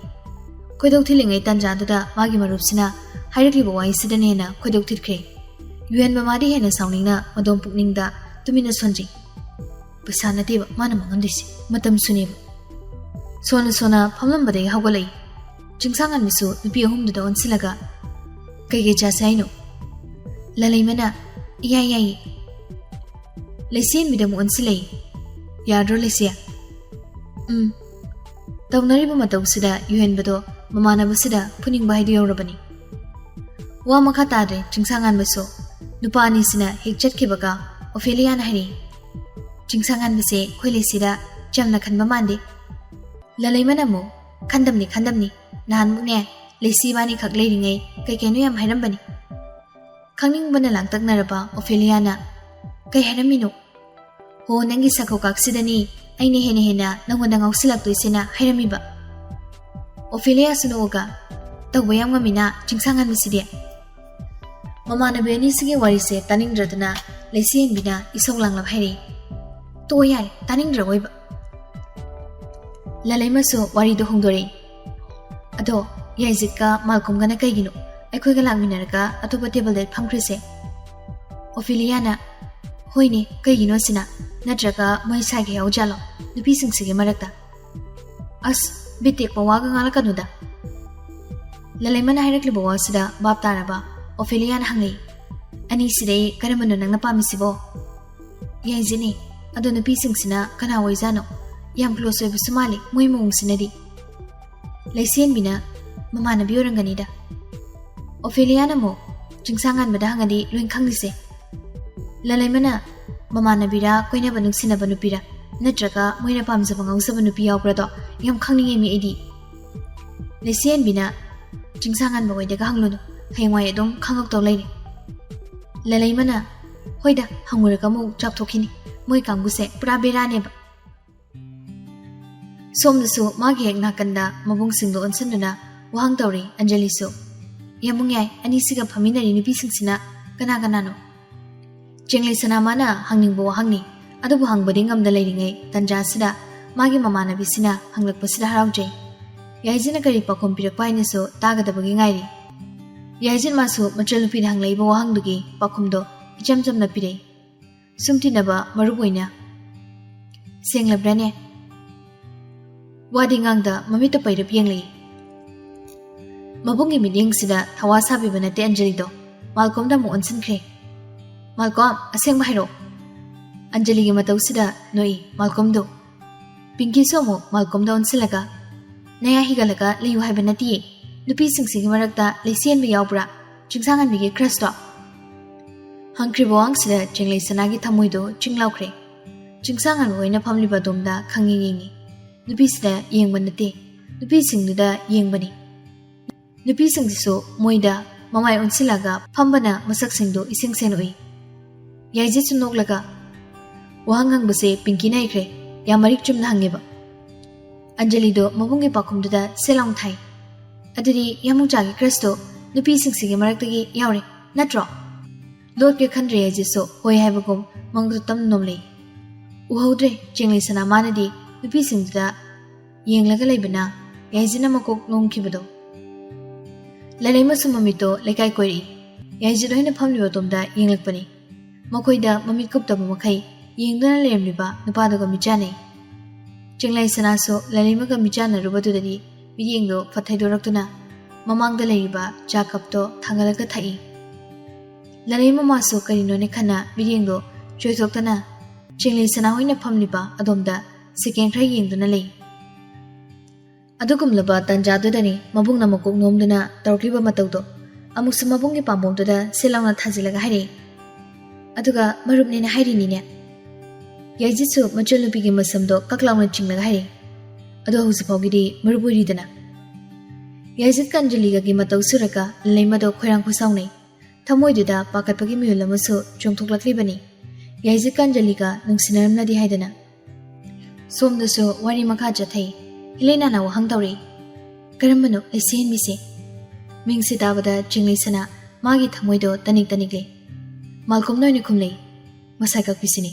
ꯈꯣꯏꯗꯧ ꯊꯤꯜꯂꯤꯉꯩ ꯇꯥꯟꯖꯥꯗꯨꯗ ꯃꯥꯒꯤ ꯃꯔꯨꯞꯁꯤꯅ ꯍꯥꯏꯔꯛꯂꯤꯕ ꯋꯥꯍꯩꯁꯤꯗꯅ ꯍꯦꯟꯅ ꯈꯣꯏꯗꯧ ꯊꯤꯠꯈ꯭ꯔꯦ꯫ ꯌꯨꯍꯦꯟꯕ ꯃꯥꯗꯤ ꯍꯦꯟꯅ ꯁꯥꯎꯅꯤꯡꯅ ꯃꯗꯣꯝ ꯄꯨꯛꯅꯤꯡꯗ ꯇꯨꯃꯤꯟꯅ ꯁꯣꯟꯖꯩ꯫ "ꯄꯩꯁꯥ ꯅꯠꯇꯦꯕ ꯃꯥꯅ ꯃꯥꯡꯍꯟꯗꯣꯏꯁꯦ, ꯃꯇꯝꯁꯨꯅꯦꯕ"꯫ ꯁꯣꯟꯅ ꯁꯣꯟꯅ ꯐꯝꯂꯝꯕꯗꯒꯤ ꯍꯧꯒꯠꯂꯛꯏ꯫ ꯆꯤꯡꯁꯥꯡꯉꯥꯟꯕꯁꯨ ꯅꯨꯄꯤ ꯑꯍꯨꯝꯗꯨꯗ ꯑꯣꯟꯁꯤꯜꯂꯒ, "ꯀꯩꯀꯩ ꯆꯥꯁꯦ ꯍꯥꯏꯅꯣ?" ꯂꯂꯩꯃꯅ, "ꯏꯌꯥ ꯌꯥꯏꯌꯦ"꯫ ꯂꯩꯁꯦꯟꯕꯤꯗ ꯑꯃꯨꯛ ꯑꯣꯟꯁꯤꯜꯂꯛꯏ꯫ "ꯌꯥꯗ꯭ꯔꯣ ꯂꯩꯁꯦ?" "ꯎꯝ"꯫ ꯇꯧꯅꯔꯤꯕ ꯃꯇꯧꯁꯤꯗ ꯌꯨꯍꯦꯟꯕꯗꯣ ꯃꯃꯥꯟꯅꯕꯁꯤꯗ ꯐꯨꯅꯤꯡꯕ ꯍꯥꯏꯗꯨ ꯌꯧꯔꯕꯅꯤ꯫ ꯋꯥ ꯃꯈꯥ ꯇꯥꯗ꯭ꯔꯦ ꯆꯤꯡꯁꯥꯡꯉꯥꯟꯕꯁꯨ꯫ ꯅꯨꯄꯥ ꯑꯅꯤꯁꯤꯅ ꯍꯦꯛ ꯆꯠꯈꯤꯕꯒ ꯑꯣꯐꯦꯂꯤꯌꯥꯅ ꯍꯥꯏꯔꯛꯏ, "ꯆꯤꯡꯁꯥꯡꯉꯥꯟꯕꯁꯦ ꯑꯩꯈꯣꯏ ꯂꯩꯁꯤꯗ ꯆꯝꯅ ꯈꯟꯕ ꯃꯥꯟꯗꯦ"꯫ ꯂꯂꯩꯃꯅ ꯑꯃꯨꯛ, "ꯈꯟꯗꯝꯅꯤ, ꯈꯟꯗꯝꯅꯤ꯫ ꯅꯍꯥꯟꯃꯨꯛꯅꯦ, ꯂꯩꯁꯤ ꯏꯕꯥꯅꯤꯈꯛ ꯂꯩꯔꯤꯉꯩ ꯀꯩ ꯀꯩꯅꯣ ꯌꯥꯝ ꯍꯥꯏꯔꯝꯕꯅꯤ"꯫ ꯈꯪꯅꯤꯡꯕꯅ ꯂꯥꯡꯇꯛꯅꯔꯕ ꯑꯣꯐꯦꯂꯤꯌꯥꯅ, "ꯀꯩ ꯍꯥꯏꯔꯝꯃꯤꯅꯣ?" "ꯍꯣ, ꯅꯪꯒꯤ ꯁꯛꯈꯧꯀꯥꯛꯁꯤꯗꯅꯤ ꯑꯩꯅ ꯍꯦꯟꯅ ꯍꯦꯟꯅ ꯅꯪꯉꯣꯟꯗ ꯉꯥꯎꯁꯤꯜꯂꯛꯇꯣꯏꯁꯦꯅ ꯍꯥꯏꯔꯝꯃꯤꯕ"꯫ ꯑꯣꯐꯦꯂꯤꯌꯥꯁꯨ ꯅꯣꯛꯑꯒ, "ꯇꯧꯕ ꯌꯥꯝ ꯉꯝꯃꯤꯅ ꯆꯤꯡꯁꯥꯡꯉꯥꯟꯕꯁꯤꯗꯤ"꯫ ꯃꯃꯥꯟꯅꯕꯤ ꯑꯅꯤꯁꯤꯒꯤ ꯋꯥꯔꯤꯁꯦ ꯇꯥꯅꯤꯡꯗ꯭ꯔꯗꯨꯅ ꯂꯩꯁꯦꯟꯕꯤꯅ ꯏꯁꯧ ꯂꯥꯡꯂꯞ ꯍꯥꯏꯔꯛꯏ, "ꯇꯣꯛꯑꯣ ꯌꯥꯔꯦ, ꯇꯥꯅꯤꯡꯗ꯭ꯔꯕꯣꯏꯕ"꯫ ꯂꯂꯩꯃꯁꯨ ꯋꯥꯔꯤꯗꯣ ꯍꯣꯡꯗꯣꯔꯛꯏ꯫ "ꯑꯗꯣ ꯌꯥꯏꯖꯤꯠꯀ ꯃꯥꯜꯀꯣꯝꯒꯅ ꯀꯩꯒꯤꯅꯣ ꯑꯩꯈꯣꯏꯒ ꯂꯥꯛꯃꯤꯟꯅꯔꯒ ꯑꯇꯣꯞꯄ ꯇꯦꯕꯜꯗ ꯐꯝꯈ꯭ꯔꯤꯁꯦ?" ꯑꯣꯐꯦꯂꯤꯌꯥꯅ, "ꯍꯣꯏꯅꯦ, ꯀꯩꯒꯤꯅꯣ ꯁꯤꯅ? ꯅꯠꯇ꯭ꯔꯒ ꯃꯣꯏ ꯁꯥꯏꯒ ꯌꯥꯎꯖꯥꯠꯂꯣ ꯅꯨꯄꯤꯁꯤꯡꯁꯤꯒꯤ ꯃꯔꯛꯇ?" "ꯑꯁ, ꯕꯤꯠ ꯇꯦꯛꯄ ꯋꯥꯒ ꯉꯥꯡꯂꯛꯀꯅꯨꯗ꯫ ꯂꯂꯩꯃꯅ ꯍꯥꯏꯔꯛꯂꯤꯕ ꯋꯥꯁꯤꯗ ꯚꯥꯞ ꯇꯥꯔꯕ ꯑꯣꯐꯦꯂꯤꯌꯥꯅ ꯍꯪꯂꯛꯏ, "ꯑꯅꯤꯁꯤꯗꯩ ꯀꯔꯝꯕꯅꯣ ꯅꯪꯅ ꯄꯥꯝꯃꯤꯁꯤꯕꯣ?" "ꯌꯥꯏꯖꯤꯠꯅꯤ꯫ ꯑꯗꯣ ꯅꯨꯄꯤꯁꯤꯡꯁꯤꯅ ꯀꯅꯥ ꯑꯣꯏꯖꯥꯠꯅꯣ? ꯌꯥꯝ ꯀ꯭ꯂꯣꯁ ꯑꯣꯏꯕꯁꯨ ꯃꯥꯜꯂꯤ ꯃꯣꯏ ꯃꯑꯣꯡꯁꯤꯅꯗꯤ꯫" ꯂꯩꯁꯦꯟꯕꯤꯅ, "ꯃꯃꯥꯟꯅꯕꯤ ꯑꯣꯏꯔꯝꯒꯅꯤꯗ꯫" ꯑꯣꯐꯦꯂꯤꯌꯥꯅ ꯑꯃꯨꯛ, "ꯆꯤꯡꯁꯥꯡꯉꯥꯟꯕꯗ ꯍꯪꯉꯗꯤ ꯂꯣꯏ ꯈꯪꯅꯤꯁꯦ꯫" ꯂꯂꯩꯃꯅ, "ꯃꯃꯥꯟꯅꯕꯤꯔꯥ, ꯀꯣꯏꯅꯕ ꯅꯨꯡꯁꯤꯅꯕ ꯅꯨꯄꯤꯔꯥ, ꯅꯠꯇ꯭ꯔꯒ ꯃꯣꯏꯅ ꯄꯥꯝꯖꯕ ꯉꯥꯎꯖꯕ ꯅꯨꯄꯤ ꯌꯥꯎꯕ꯭ꯔꯥꯗꯣ ꯌꯥꯝ ꯈꯪꯅꯤꯡꯉꯦꯃꯤ ꯑꯩꯗꯤ꯫" ꯂꯩꯁꯦꯟꯕꯤꯅ, "ꯆꯤꯡꯁꯥꯡꯉꯥꯟꯕ ꯍꯣꯏꯗꯒ ꯍꯪꯂꯨꯅꯨ, ꯍꯌꯦꯡꯋꯥꯏ ꯑꯗꯨꯝ ꯈꯪꯉꯛꯇꯧ ꯂꯩꯔꯦ꯫" ꯂꯂꯩꯃꯅ, "ꯍꯣꯏꯗ, ꯍꯪꯉꯨꯔꯒ ꯑꯃꯨꯛ ꯆꯥꯎꯊꯣꯛꯈꯤꯅꯤ, ꯃꯣꯏ ꯀꯥꯡꯕꯨꯁꯦ ꯄꯨꯔꯥ ꯕꯦꯔꯥꯅꯦꯕ꯫" ꯁꯣꯝꯗꯁꯨ ꯃꯥꯒꯤ ꯍꯦꯛ ꯅꯥꯀꯟꯗ ꯃꯕꯨꯡꯁꯤꯡꯗꯨ ꯑꯣꯟꯁꯤꯟꯗꯨꯅ ꯋꯥꯍꯪ ꯇꯧꯔꯤ ꯑꯟꯖꯂꯤꯁꯨ꯫ "ꯌꯥꯝꯕꯨꯡ ꯌꯥꯏ, ꯑꯅꯤꯁꯤꯒ ꯐꯝꯃꯤꯟꯅꯔꯤ ꯅꯨꯄꯤꯁꯤꯡꯁꯤꯅ ꯀꯅꯥ ꯀꯅꯥꯅꯣ?" ꯆꯦꯡꯂꯩ ꯁꯅꯥꯃꯥꯅ ꯍꯪꯅꯤꯡꯕ ꯋꯥꯍꯪꯅꯤ, ꯑꯗꯨꯕꯨ ꯍꯪꯕꯗꯤ ꯉꯝꯗ ꯂꯩꯔꯤꯉꯩ ꯇꯟꯖꯥꯁꯤꯗ ꯃꯥꯒꯤ ꯃꯃꯥꯟꯅꯕꯤꯁꯤꯅ ꯍꯪꯂꯛꯄꯁꯤꯗ ꯍꯔꯥꯎꯖꯩ꯫ ꯌꯥꯏꯖꯤꯅ ꯀꯔꯤ ꯄꯥꯎꯈꯨꯝ ꯄꯤꯔꯛꯄ ꯍꯥꯏꯅꯁꯨ ꯇꯥꯒꯗꯕꯒꯤ ꯉꯥꯏꯔꯤ꯫ ꯌꯥꯏꯖꯤꯠ ꯃꯥꯁꯨ ꯃꯆꯜꯅꯨꯄꯤꯅ ꯍꯪꯂꯛꯏꯕ ꯋꯥꯍꯪꯗꯨꯒꯤ ꯄꯥꯎꯈꯨꯝꯗꯣ ꯏꯆꯝ ꯆꯝꯅ ꯄꯤꯔꯛꯏ꯫ ꯁꯨꯝ ꯇꯤꯟꯅꯕ ꯃꯔꯨꯞ ꯑꯣꯏꯅ꯫ ꯁꯦꯡꯂꯕ꯭ꯔꯥꯅꯦ? ꯋꯥꯗꯤ ꯉꯥꯡꯗ ꯃꯃꯤꯠꯇ ꯄꯩꯔꯞ ꯌꯦꯡꯂꯛꯏ꯫ ꯃꯕꯨꯡꯒꯤ ꯃꯤꯠꯌꯦꯡꯁꯤꯗ ꯊꯋꯥ ꯁꯥꯕꯤꯕ ꯅꯠꯇꯦ ꯑꯟꯖꯂꯤꯗꯣ꯫ ꯃꯥꯜꯀꯣꯝꯗ ꯑꯃꯨꯛ ꯑꯣꯟꯁꯤꯟꯈ꯭ꯔꯦ꯫ "ꯃꯥꯜꯀꯣꯝ, ꯑꯁꯦꯡꯕ ꯍꯥꯏꯔꯛꯑꯣ꯫" ꯑꯟꯖꯂꯤꯒꯤ ꯃꯇꯧꯁꯤꯗ ꯅꯣꯛꯏ ꯃꯥꯜꯀꯣꯝꯗꯣ꯫ ꯄꯤꯡꯀꯤꯁꯨ ꯑꯃꯨꯛ ꯃꯥꯜꯀꯣꯝꯗ ꯑꯣꯟꯁꯤꯜꯂꯒ, "ꯅꯌꯥ ꯍꯤꯒꯠꯂꯒ ꯂꯩꯌꯨ ꯍꯥꯏꯕ ꯅꯠꯇꯤꯌꯦ꯫ ꯅꯨꯄꯤꯁꯤꯡꯁꯤꯒꯤ ꯃꯔꯛꯇ ꯂꯩꯁꯦꯟꯕ ꯌꯥꯎꯕ꯭ꯔꯥ? ꯆꯤꯡꯁꯥꯡꯉꯥꯟꯕꯤꯒꯤ crushꯇꯣ?" ꯍꯪꯈ꯭ꯔꯤꯕ ꯋꯥꯍꯪꯁꯤꯗ ꯆꯦꯡꯂꯩ ꯁꯅꯥꯒꯤ ꯊꯃꯣꯏꯗꯣ ꯆꯤꯡ ꯂꯥꯎꯈ꯭ꯔꯦ꯫ ꯆꯤꯡꯁꯥꯡꯉꯥꯟꯕ ꯑꯣꯏꯅ ꯐꯝꯂꯤꯕ ꯑꯗꯣꯝꯗ ꯈꯪꯌꯦꯡ ꯌꯦꯡꯉꯤ꯫ ꯅꯨꯄꯤꯁꯤꯗ ꯌꯦꯡꯕ ꯅꯠꯇꯦ, ꯅꯨꯄꯤꯁꯤꯡꯗꯨꯗ ꯌꯦꯡꯕꯅꯤ꯫ ꯅꯨꯄꯤꯁꯤꯡꯁꯤꯁꯨ ꯃꯣꯏꯗ ꯃꯃꯥꯏ ꯑꯣꯟꯁꯤꯜꯂꯒ ꯐꯝꯕꯅ ꯃꯁꯛꯁꯤꯡꯗꯨ ꯏꯁꯦꯡ ꯁꯦꯡꯅ ꯎꯏ꯫ ꯌꯥꯏꯖꯤꯠꯁꯨ ꯅꯣꯛꯂꯒ, "ꯋꯥꯍꯪ ꯍꯪꯕꯁꯦ ꯄꯤꯡꯀꯤꯅ ꯍꯩꯈ꯭ꯔꯦ, ꯌꯥꯝ ꯃꯔꯤꯛ ꯆꯨꯝꯅ ꯍꯪꯉꯦꯕ꯫" ꯑꯟꯖꯂꯤꯗꯣ ꯃꯕꯨꯡꯒꯤ ꯄꯥꯎꯈꯨꯝꯗꯨꯗ ꯁꯦ ꯂꯥꯎꯅ ꯊꯥꯏ꯫ "ꯑꯗꯨꯗꯤ ꯌꯥꯝꯕꯨꯡꯆꯥꯒꯤ crushꯇꯣ ꯅꯨꯄꯤꯁꯤꯡꯁꯤꯒꯤ ꯃꯔꯛꯇꯒꯤ ꯌꯥꯎꯔꯦ, ꯅꯠꯇ꯭ꯔꯣ?" ꯂꯣꯠꯀꯦ ꯈꯟꯗ꯭ꯔꯦ ꯌꯥꯏꯖꯤꯠꯁꯨ ꯍꯣꯏ ꯍꯥꯏꯕꯒꯨꯝ ꯃꯉꯛꯇ ꯇꯝ ꯅꯣꯝꯂꯛꯏ꯫ ꯎꯍꯧꯗ꯭ꯔꯦ ꯆꯦꯡꯂꯩ ꯁꯅꯥꯃꯥꯅꯗꯤ ꯅꯨꯄꯤꯁꯤꯡꯗꯨꯗ ꯌꯦꯡꯂꯒ ꯂꯩꯕꯅ ꯌꯥꯏꯖꯤꯅ ꯃꯀꯣꯛ ꯅꯣꯝꯈꯤꯕꯗꯣ꯫ ꯂꯂꯩꯃꯁꯨ ꯃꯃꯤꯠꯇꯣ ꯂꯩꯀꯥꯏ ꯀꯣꯏꯔꯛꯏ꯫ ꯌꯥꯏꯖꯤꯠ ꯍꯣꯏꯅ ꯐꯝꯂꯤꯕ ꯑꯗꯣꯝꯗ ꯌꯦꯡꯂꯛꯄꯅꯤ꯫ ꯃꯈꯣꯏꯗ ꯃꯃꯤꯠ ꯀꯨꯞꯇꯕ ꯃꯈꯩ ꯌꯦꯡꯗꯨꯅ ꯂꯩꯔꯝꯂꯤꯕ ꯅꯨꯄꯥꯗꯨꯒ ꯃꯤꯆꯥꯟꯅꯩ꯫ ꯆꯤꯡꯂꯩ ꯁꯅꯥꯁꯨ ꯂꯂꯩꯃꯒ ꯃꯤꯆꯥꯟꯅꯔꯨꯕꯗꯨꯗꯗꯤ ꯃꯤꯠꯌꯦꯡꯗꯣ ꯐꯠ ꯊꯩꯗꯣꯔꯛꯇꯨꯅ ꯃꯃꯥꯡꯗ ꯂꯩꯔꯤꯕ ꯆꯥ ꯀꯞꯇꯣ ꯊꯥꯡꯒꯠꯂꯒ ꯊꯛꯏ꯫ ꯂꯂꯩꯃ ꯃꯥꯁꯨ ꯀꯔꯤꯅꯣꯅꯦ ꯈꯟꯅ ꯃꯤꯠꯌꯦꯡꯗꯣ ꯆꯣꯏꯊꯣꯛꯇꯅ ꯆꯤꯡꯂꯩ ꯁꯅꯥ ꯍꯣꯏꯅ ꯐꯝꯂꯤꯕ ꯑꯗꯣꯝꯗ ꯁꯦꯀꯦꯟ ꯈꯔ ꯌꯦꯡꯗꯨꯅ ꯂꯩ꯫ ꯑꯗꯨꯒꯨꯝꯂꯕ ꯇꯥꯟꯖꯥꯗꯨꯗꯅꯤ ꯃꯕꯨꯡꯅ ꯃꯀꯣꯛ ꯅꯣꯝꯗꯨꯅ ꯇꯧꯔꯛꯂꯤꯕ ꯃꯇꯧꯗꯣ꯫ ꯑꯃꯨꯛꯁꯨ ꯃꯕꯨꯡꯒꯤ ꯄꯥꯝꯕꯣꯝꯗꯨꯗ ꯁꯤꯠ ꯂꯥꯎꯅ ꯊꯥꯖꯤꯜꯂꯒ ꯍꯥꯏꯔꯛꯏ, "ꯑꯗꯨꯒ ꯃꯔꯨꯞꯅꯦꯅ ꯍꯥꯏꯔꯤꯅꯤꯅꯦ?" ꯌꯥꯏꯖꯤꯠꯁꯨ ꯃꯆꯜꯅꯨꯄꯤꯒꯤ ꯃꯁꯝꯗꯣ ꯀꯛ ꯂꯥꯎꯅ ꯆꯤꯡꯂꯒ ꯍꯥꯏꯔꯛꯏ, "ꯑꯗꯣ ꯍꯧꯖꯤꯛ ꯐꯥꯎꯒꯤꯗꯤ ꯃꯔꯨꯞ ꯑꯣꯏꯔꯤꯗꯅ?" ꯌꯥꯏꯖꯤꯠꯀ ꯑꯟꯖꯂꯤꯒꯒꯤ ꯃꯇꯧ ꯁꯨꯔꯒ ꯂꯩꯃꯗꯣ ꯈꯣꯏꯔꯥꯡ ꯈꯣꯏꯁꯥꯎꯅꯩ꯫ ꯊꯃꯣꯏꯗꯨꯗ ꯄꯥꯈꯠꯄꯒꯤ ꯃꯤꯍꯨꯜ ꯑꯃꯁꯨ ꯆꯣꯡꯊꯣꯛꯂꯛꯂꯤꯕꯅꯤ꯫ ꯌꯥꯏꯖꯤꯠꯀ ꯑꯟꯖꯂꯤꯒ ꯅꯨꯡꯁꯤꯅꯔꯝꯂꯗꯤ ꯍꯥꯏꯗꯅ꯫ ꯁꯣꯝꯗꯁꯨ ꯋꯥꯔꯤ ꯃꯈꯥ ꯆꯠꯊꯩ꯫ ꯍꯦꯂꯦꯅꯥꯅ ꯋꯥꯍꯪ ꯇꯧꯔꯛꯏ, "ꯀꯔꯝꯕꯅꯣ ꯂꯩꯁꯦꯟꯕꯤꯁꯦ?" ꯃꯤꯡꯁꯤ ꯇꯥꯕꯗ ꯆꯤꯡꯂꯩꯁꯅꯥ ꯃꯥꯒꯤ ꯊꯃꯣꯏꯗꯣ ꯇꯅꯤꯛ ꯇꯅꯤꯛꯂꯦ꯫ ꯃꯥꯜꯀꯣꯝꯅ ꯑꯣꯏꯅ ꯈꯨꯝꯂꯩ, "ꯃꯁꯥ ꯀꯛꯄꯤꯁꯤꯅꯤ꯫"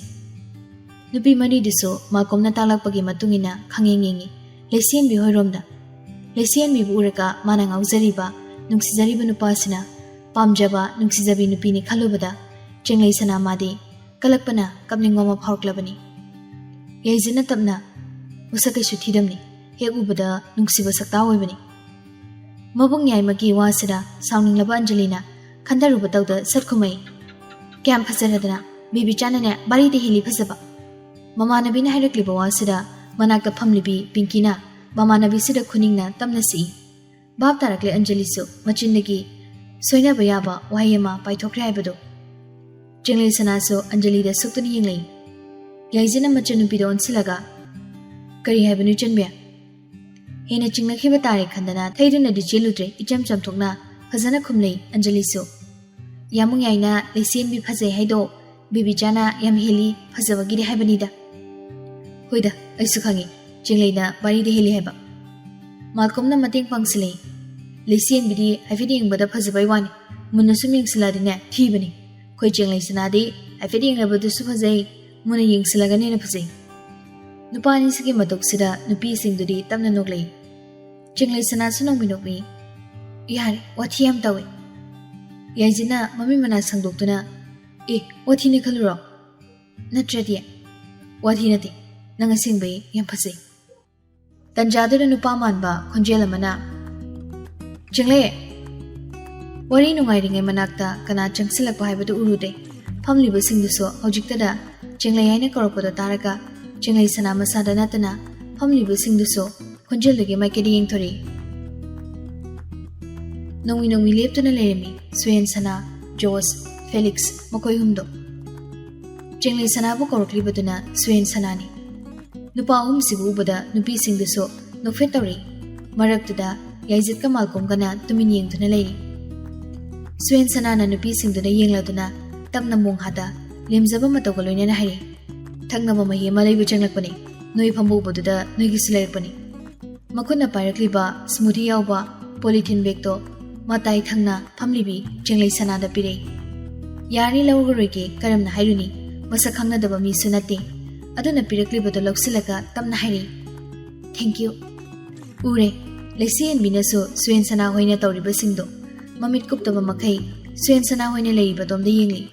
ꯅꯨꯄꯤ ꯃꯔꯤꯗꯨꯁꯨ ꯃꯥꯜꯀꯣꯝꯅ ꯇꯥꯛꯂꯛꯄꯒꯤ ꯃꯇꯨꯡ ꯏꯟꯅ ꯈꯪꯌꯦꯡ ꯌꯦꯡꯉꯤ ꯂꯩꯁꯦꯟꯕꯤ ꯍꯣꯏꯔꯣꯝꯗ꯫ ꯂꯩꯁꯦꯟꯕꯤꯕꯨ ꯎꯔꯒ ꯃꯥꯅ ꯉꯥꯎꯖꯔꯤꯕ, ꯅꯨꯡꯁꯤꯖꯔꯤꯕ ꯅꯨꯄꯥꯁꯤꯅ ꯄꯥꯝꯖꯕ, ꯅꯨꯡꯁꯤꯖꯕꯤ ꯅꯨꯄꯤꯅꯤ ꯈꯜꯂꯨꯕꯗ ꯆꯤꯡꯂꯩꯁꯅꯥ ꯃꯥꯗꯤ ꯀꯂꯛꯄꯅ ꯀꯞꯅꯤꯡꯕ ꯑꯃ ꯐꯥꯎꯔꯛꯂꯕꯅꯤ꯫ ꯌꯥꯏꯖꯤꯠꯅ ꯇꯞꯅ, "ꯃꯁꯛ ꯀꯩꯁꯨ ꯊꯤꯗꯝꯅꯤ, ꯍꯦꯛ ꯎꯕꯗ ꯅꯨꯡꯁꯤꯕ ꯁꯛꯇꯥ ꯑꯣꯏꯕꯅꯤ꯫" ꯃꯕꯨꯡ ꯌꯥꯏꯃꯒꯤ ꯋꯥꯁꯤꯗ ꯁꯥꯎꯅꯤꯡꯂꯕ ꯑꯟꯖꯂꯤꯅ ꯈꯟꯊꯔꯨꯕ ꯇꯧꯗ ꯁꯠ ꯈꯨꯝꯃꯛꯏ, "ꯀꯌꯥꯝ ꯐꯖꯔꯗꯅ ꯕꯦꯕꯤꯆꯥꯅꯅꯦ ꯕꯥꯔꯤꯗ ꯍꯦꯜꯂꯤ ꯐꯖꯕ!" ꯃꯃꯥꯟꯅꯕꯤꯅ ꯍꯥꯏꯔꯛꯂꯤꯕ ꯋꯥꯁꯤꯗ ꯃꯅꯥꯛꯇ ꯐꯝꯂꯤꯕꯤ ꯄꯤꯡꯀꯤꯅ ꯃꯃꯥꯟꯅꯕꯤꯁꯤꯗ ꯈꯨꯅꯤꯡꯅ ꯇꯞꯅ ꯁꯤꯛꯏ꯫ ꯚꯥꯞ ꯇꯥꯔꯛꯂꯦ ꯑꯟꯖꯂꯤꯁꯨ, ꯃꯆꯤꯟꯗꯒꯤ ꯁꯣꯏꯅꯕ ꯌꯥꯕ ꯋꯥꯍꯩ ꯑꯃ ꯄꯥꯏꯊꯣꯛꯈ꯭ꯔꯦ ꯍꯥꯏꯕꯗꯨ꯫ ꯆꯤꯡꯂꯩ ꯁꯅꯥꯁꯨ ꯑꯟꯖꯂꯤꯗ ꯁꯨꯛꯇꯨꯅ ꯌꯦꯡꯂꯛꯏ꯫ ꯌꯥꯏꯖꯤꯅ ꯃꯆꯟꯅꯨꯄꯤꯗ ꯑꯣꯟꯁꯤꯜꯂꯒ, "ꯀꯔꯤ ꯍꯥꯏꯕꯅꯣ ꯏꯆꯟꯕꯤ?" ꯍꯦꯟꯅ ꯆꯤꯡꯅꯈꯤꯕ ꯇꯥꯔꯦ ꯈꯟꯗꯅ ꯊꯩꯗꯨꯅꯗꯤ ꯆꯦꯜꯂꯨꯗ꯭ꯔꯦ, ꯏꯆꯝ ꯆꯝꯊꯣꯛꯅ ꯐꯖꯅ ꯈꯨꯝꯂꯩ ꯑꯟꯖꯂꯤꯁꯨ꯫ "ꯌꯥꯃꯨꯡ ꯌꯥꯏꯅ ꯂꯩꯁꯦꯟꯕꯤ ꯐꯖꯩ ꯍꯥꯏꯗꯣ ꯕꯦꯕꯤꯆꯥꯅ ꯌꯥꯝ ꯍꯦꯜꯂꯤ ꯐꯖꯕꯒꯤꯗꯤ ꯍꯥꯏꯕꯅꯤꯗ꯫" "ꯍꯣꯏꯗ, ꯑꯩꯁꯨ ꯈꯪꯉꯤ ꯆꯤꯡꯂꯩꯅ ꯕꯥꯔꯤꯗ ꯍꯦꯜꯂꯤ ꯍꯥꯏꯕ꯫" ꯃꯥꯜꯀꯣꯝꯅ ꯃꯇꯦꯡ ꯄꯥꯡꯁꯤꯜꯂꯛꯏ꯫ "ꯂꯩꯁꯦꯟꯕꯤꯗꯤ ꯍꯥꯏꯐꯦꯠ ꯌꯦꯡꯕꯗ ꯐꯖꯕꯩ ꯋꯥꯅꯤ, ꯃꯨꯟꯅ ꯁꯨꯝ ꯌꯦꯡꯁꯤꯜꯂꯛꯑꯗꯤꯅꯦ ꯊꯤꯕꯅꯤ꯫ ꯑꯩꯈꯣꯏ ꯆꯤꯡꯂꯩ ꯁꯅꯥꯗꯤ ꯍꯥꯏꯐꯦꯠ ꯌꯦꯡꯂꯕꯗꯁꯨ ꯐꯖꯩ, ꯃꯨꯟꯅ ꯌꯦꯡꯁꯤꯜꯂꯒꯅ ꯍꯦꯟꯅ ꯐꯖꯩ꯫" ꯅꯨꯄꯥ ꯑꯅꯤꯁꯤꯒꯤ ꯃꯇꯧꯁꯤꯗ ꯅꯨꯄꯤꯁꯤꯡꯗꯨꯗꯤ ꯇꯞꯅ ꯅꯣꯛꯂꯛꯏ꯫ ꯆꯤꯡꯂꯩ ꯁꯅꯥꯁꯨ ꯅꯣꯛꯃꯤ ꯅꯣꯛꯃꯤ, "ꯌꯥꯔꯦ, ꯋꯥꯊꯤ ꯌꯥꯝ ꯇꯧꯏ"꯫ ꯌꯥꯏꯖꯤꯠꯅ ꯃꯃꯤꯠ ꯃꯅꯥ ꯁꯪꯗꯣꯛꯇꯨꯅ, "ꯑꯦ, ꯋꯥꯊꯤꯅꯦ ꯈꯜꯂꯨꯔꯣ? ꯅꯠꯇ꯭ꯔꯗꯤ?" "ꯋꯥꯊꯤ ꯅꯠꯇꯦ, ꯅꯪ ꯑꯁꯦꯡꯕꯩ ꯌꯥꯝ ꯐꯖꯩ"꯫ ꯇꯟꯖꯥꯗꯨꯗ ꯅꯨꯄꯥ ꯃꯥꯟꯕ ꯈꯣꯟꯖꯦꯜ ꯑꯃꯅ, "ꯆꯤꯡꯂꯩ!" ꯋꯥꯔꯤ ꯅꯨꯡꯉꯥꯏꯔꯤꯉꯩ ꯃꯅꯥꯛꯇ ꯀꯅꯥ ꯆꯪꯁꯤꯜꯂꯛꯄ ꯍꯥꯏꯕꯗꯨ ꯎꯔꯨꯗꯦ꯫ ꯐꯝꯂꯤꯕꯁꯤꯡꯗꯨꯁꯨ ꯍꯧꯖꯤꯛꯇꯗ ꯆꯤꯡꯂꯩ ꯍꯥꯏꯅ ꯀꯧꯔꯛꯄꯗꯣ ꯇꯥꯔꯒ ꯆꯤꯡꯂꯩ ꯁꯅꯥ ꯃꯁꯥꯗ ꯅꯠꯇꯅ ꯐꯝꯂꯤꯕꯁꯤꯡꯗꯨꯁꯨ ꯈꯣꯟꯖꯦꯜꯗꯨꯒꯤ ꯃꯥꯏꯀꯩꯗ ꯌꯦꯡꯊꯣꯔꯛꯏ꯫ ꯅꯣꯡꯃꯤ ꯅꯣꯡꯃꯤ ꯂꯦꯞꯇꯨꯅ ꯂꯩꯔꯝꯃꯤ ꯁꯨꯌꯦꯟ ꯁꯅꯥ, ꯖꯣꯁ, ꯐꯦꯂꯤꯛꯁ, ꯃꯈꯣꯏ ꯑꯍꯨꯝꯗꯣ꯫ ꯆꯤꯡꯂꯩ ꯁꯅꯥꯕꯨ ꯀꯧꯔꯛꯂꯤꯕꯗꯨꯅ ꯁꯨꯌꯦꯟ ꯁꯅꯥꯅꯤ꯫ ꯅꯨꯄꯥ ꯑꯍꯨꯝꯁꯤꯕꯨ ꯎꯕꯗ ꯅꯨꯄꯤꯁꯤꯡꯗꯨꯁꯨ ꯅꯣꯛꯐꯦꯠ ꯇꯧꯔꯛꯏ꯫ ꯃꯔꯛꯇꯨꯗ ꯌꯥꯏꯖꯤꯠꯀ ꯃꯥꯜꯀꯣꯝꯒꯅ ꯇꯨꯃꯤꯟ ꯌꯦꯡꯗꯨꯅ ꯂꯩꯔꯤ꯫ ꯁꯨꯌꯦꯟ ꯁꯅꯥꯅ ꯅꯨꯄꯤꯁꯤꯡꯗꯨꯗ ꯌꯦꯡꯂꯗꯨꯅ ꯇꯞꯅ ꯃꯣꯡꯍꯥꯗ ꯂꯦꯝꯖꯕ ꯃꯇꯧꯒ ꯂꯣꯏꯅꯅ ꯍꯥꯏꯔꯛꯏ, "ꯊꯛꯅꯕ ꯃꯍꯤ ꯑꯃ ꯂꯩꯕ ꯆꯪꯂꯛꯄꯅꯤ꯫ ꯅꯣꯏ ꯐꯝꯕ ꯎꯕꯗꯨꯗ ꯅꯣꯏꯒꯤꯁꯨ ꯂꯩꯔꯛꯄꯅꯤ"꯫ ꯃꯈꯨꯠꯅ ꯄꯥꯏꯔꯛꯂꯤꯕ ꯁ꯭ꯃꯨꯗꯤ ꯌꯥꯎꯕ ꯄꯣꯂꯤꯊꯤꯟ ꯕꯦꯒꯇꯣ ꯃꯇꯥꯏ ꯊꯪꯅ ꯐꯝꯂꯤꯕꯤ ꯆꯤꯡꯂꯩ ꯁꯅꯥꯗ ꯄꯤꯔꯛꯏ꯫ "ꯌꯥꯔꯅꯤ, ꯂꯧꯔꯔꯣꯏꯒꯦ, ꯀꯔꯝꯅ ꯍꯥꯏꯔꯨꯅꯤ? ꯃꯁꯛ ꯈꯪꯅꯗꯕ ꯃꯤꯁꯨ ꯅꯠꯇꯦ"꯫ ꯑꯗꯨꯅ ꯄꯤꯔꯛꯂꯤꯕꯗꯣ ꯂꯧꯁꯤꯜꯂꯒ ꯇꯞꯅ ꯍꯥꯏꯔꯛꯏ, "Thank you"꯫ ꯎꯔꯦ, ꯂꯩꯁꯤꯌꯦꯟꯕꯤꯅꯁꯨ ꯁꯨꯌꯦꯟ ꯁꯅꯥ ꯍꯣꯏꯅ ꯇꯧꯔꯤꯕꯁꯤꯡꯗꯣ꯫ ꯃꯃꯤꯠ ꯀꯨꯞꯇꯕ ꯃꯈꯩ ꯁꯨꯌꯦꯟ ꯁꯅꯥ ꯍꯣꯏꯅ ꯂꯩꯔꯤꯕꯗꯣꯝꯗ ꯌꯦꯡꯂꯤ꯫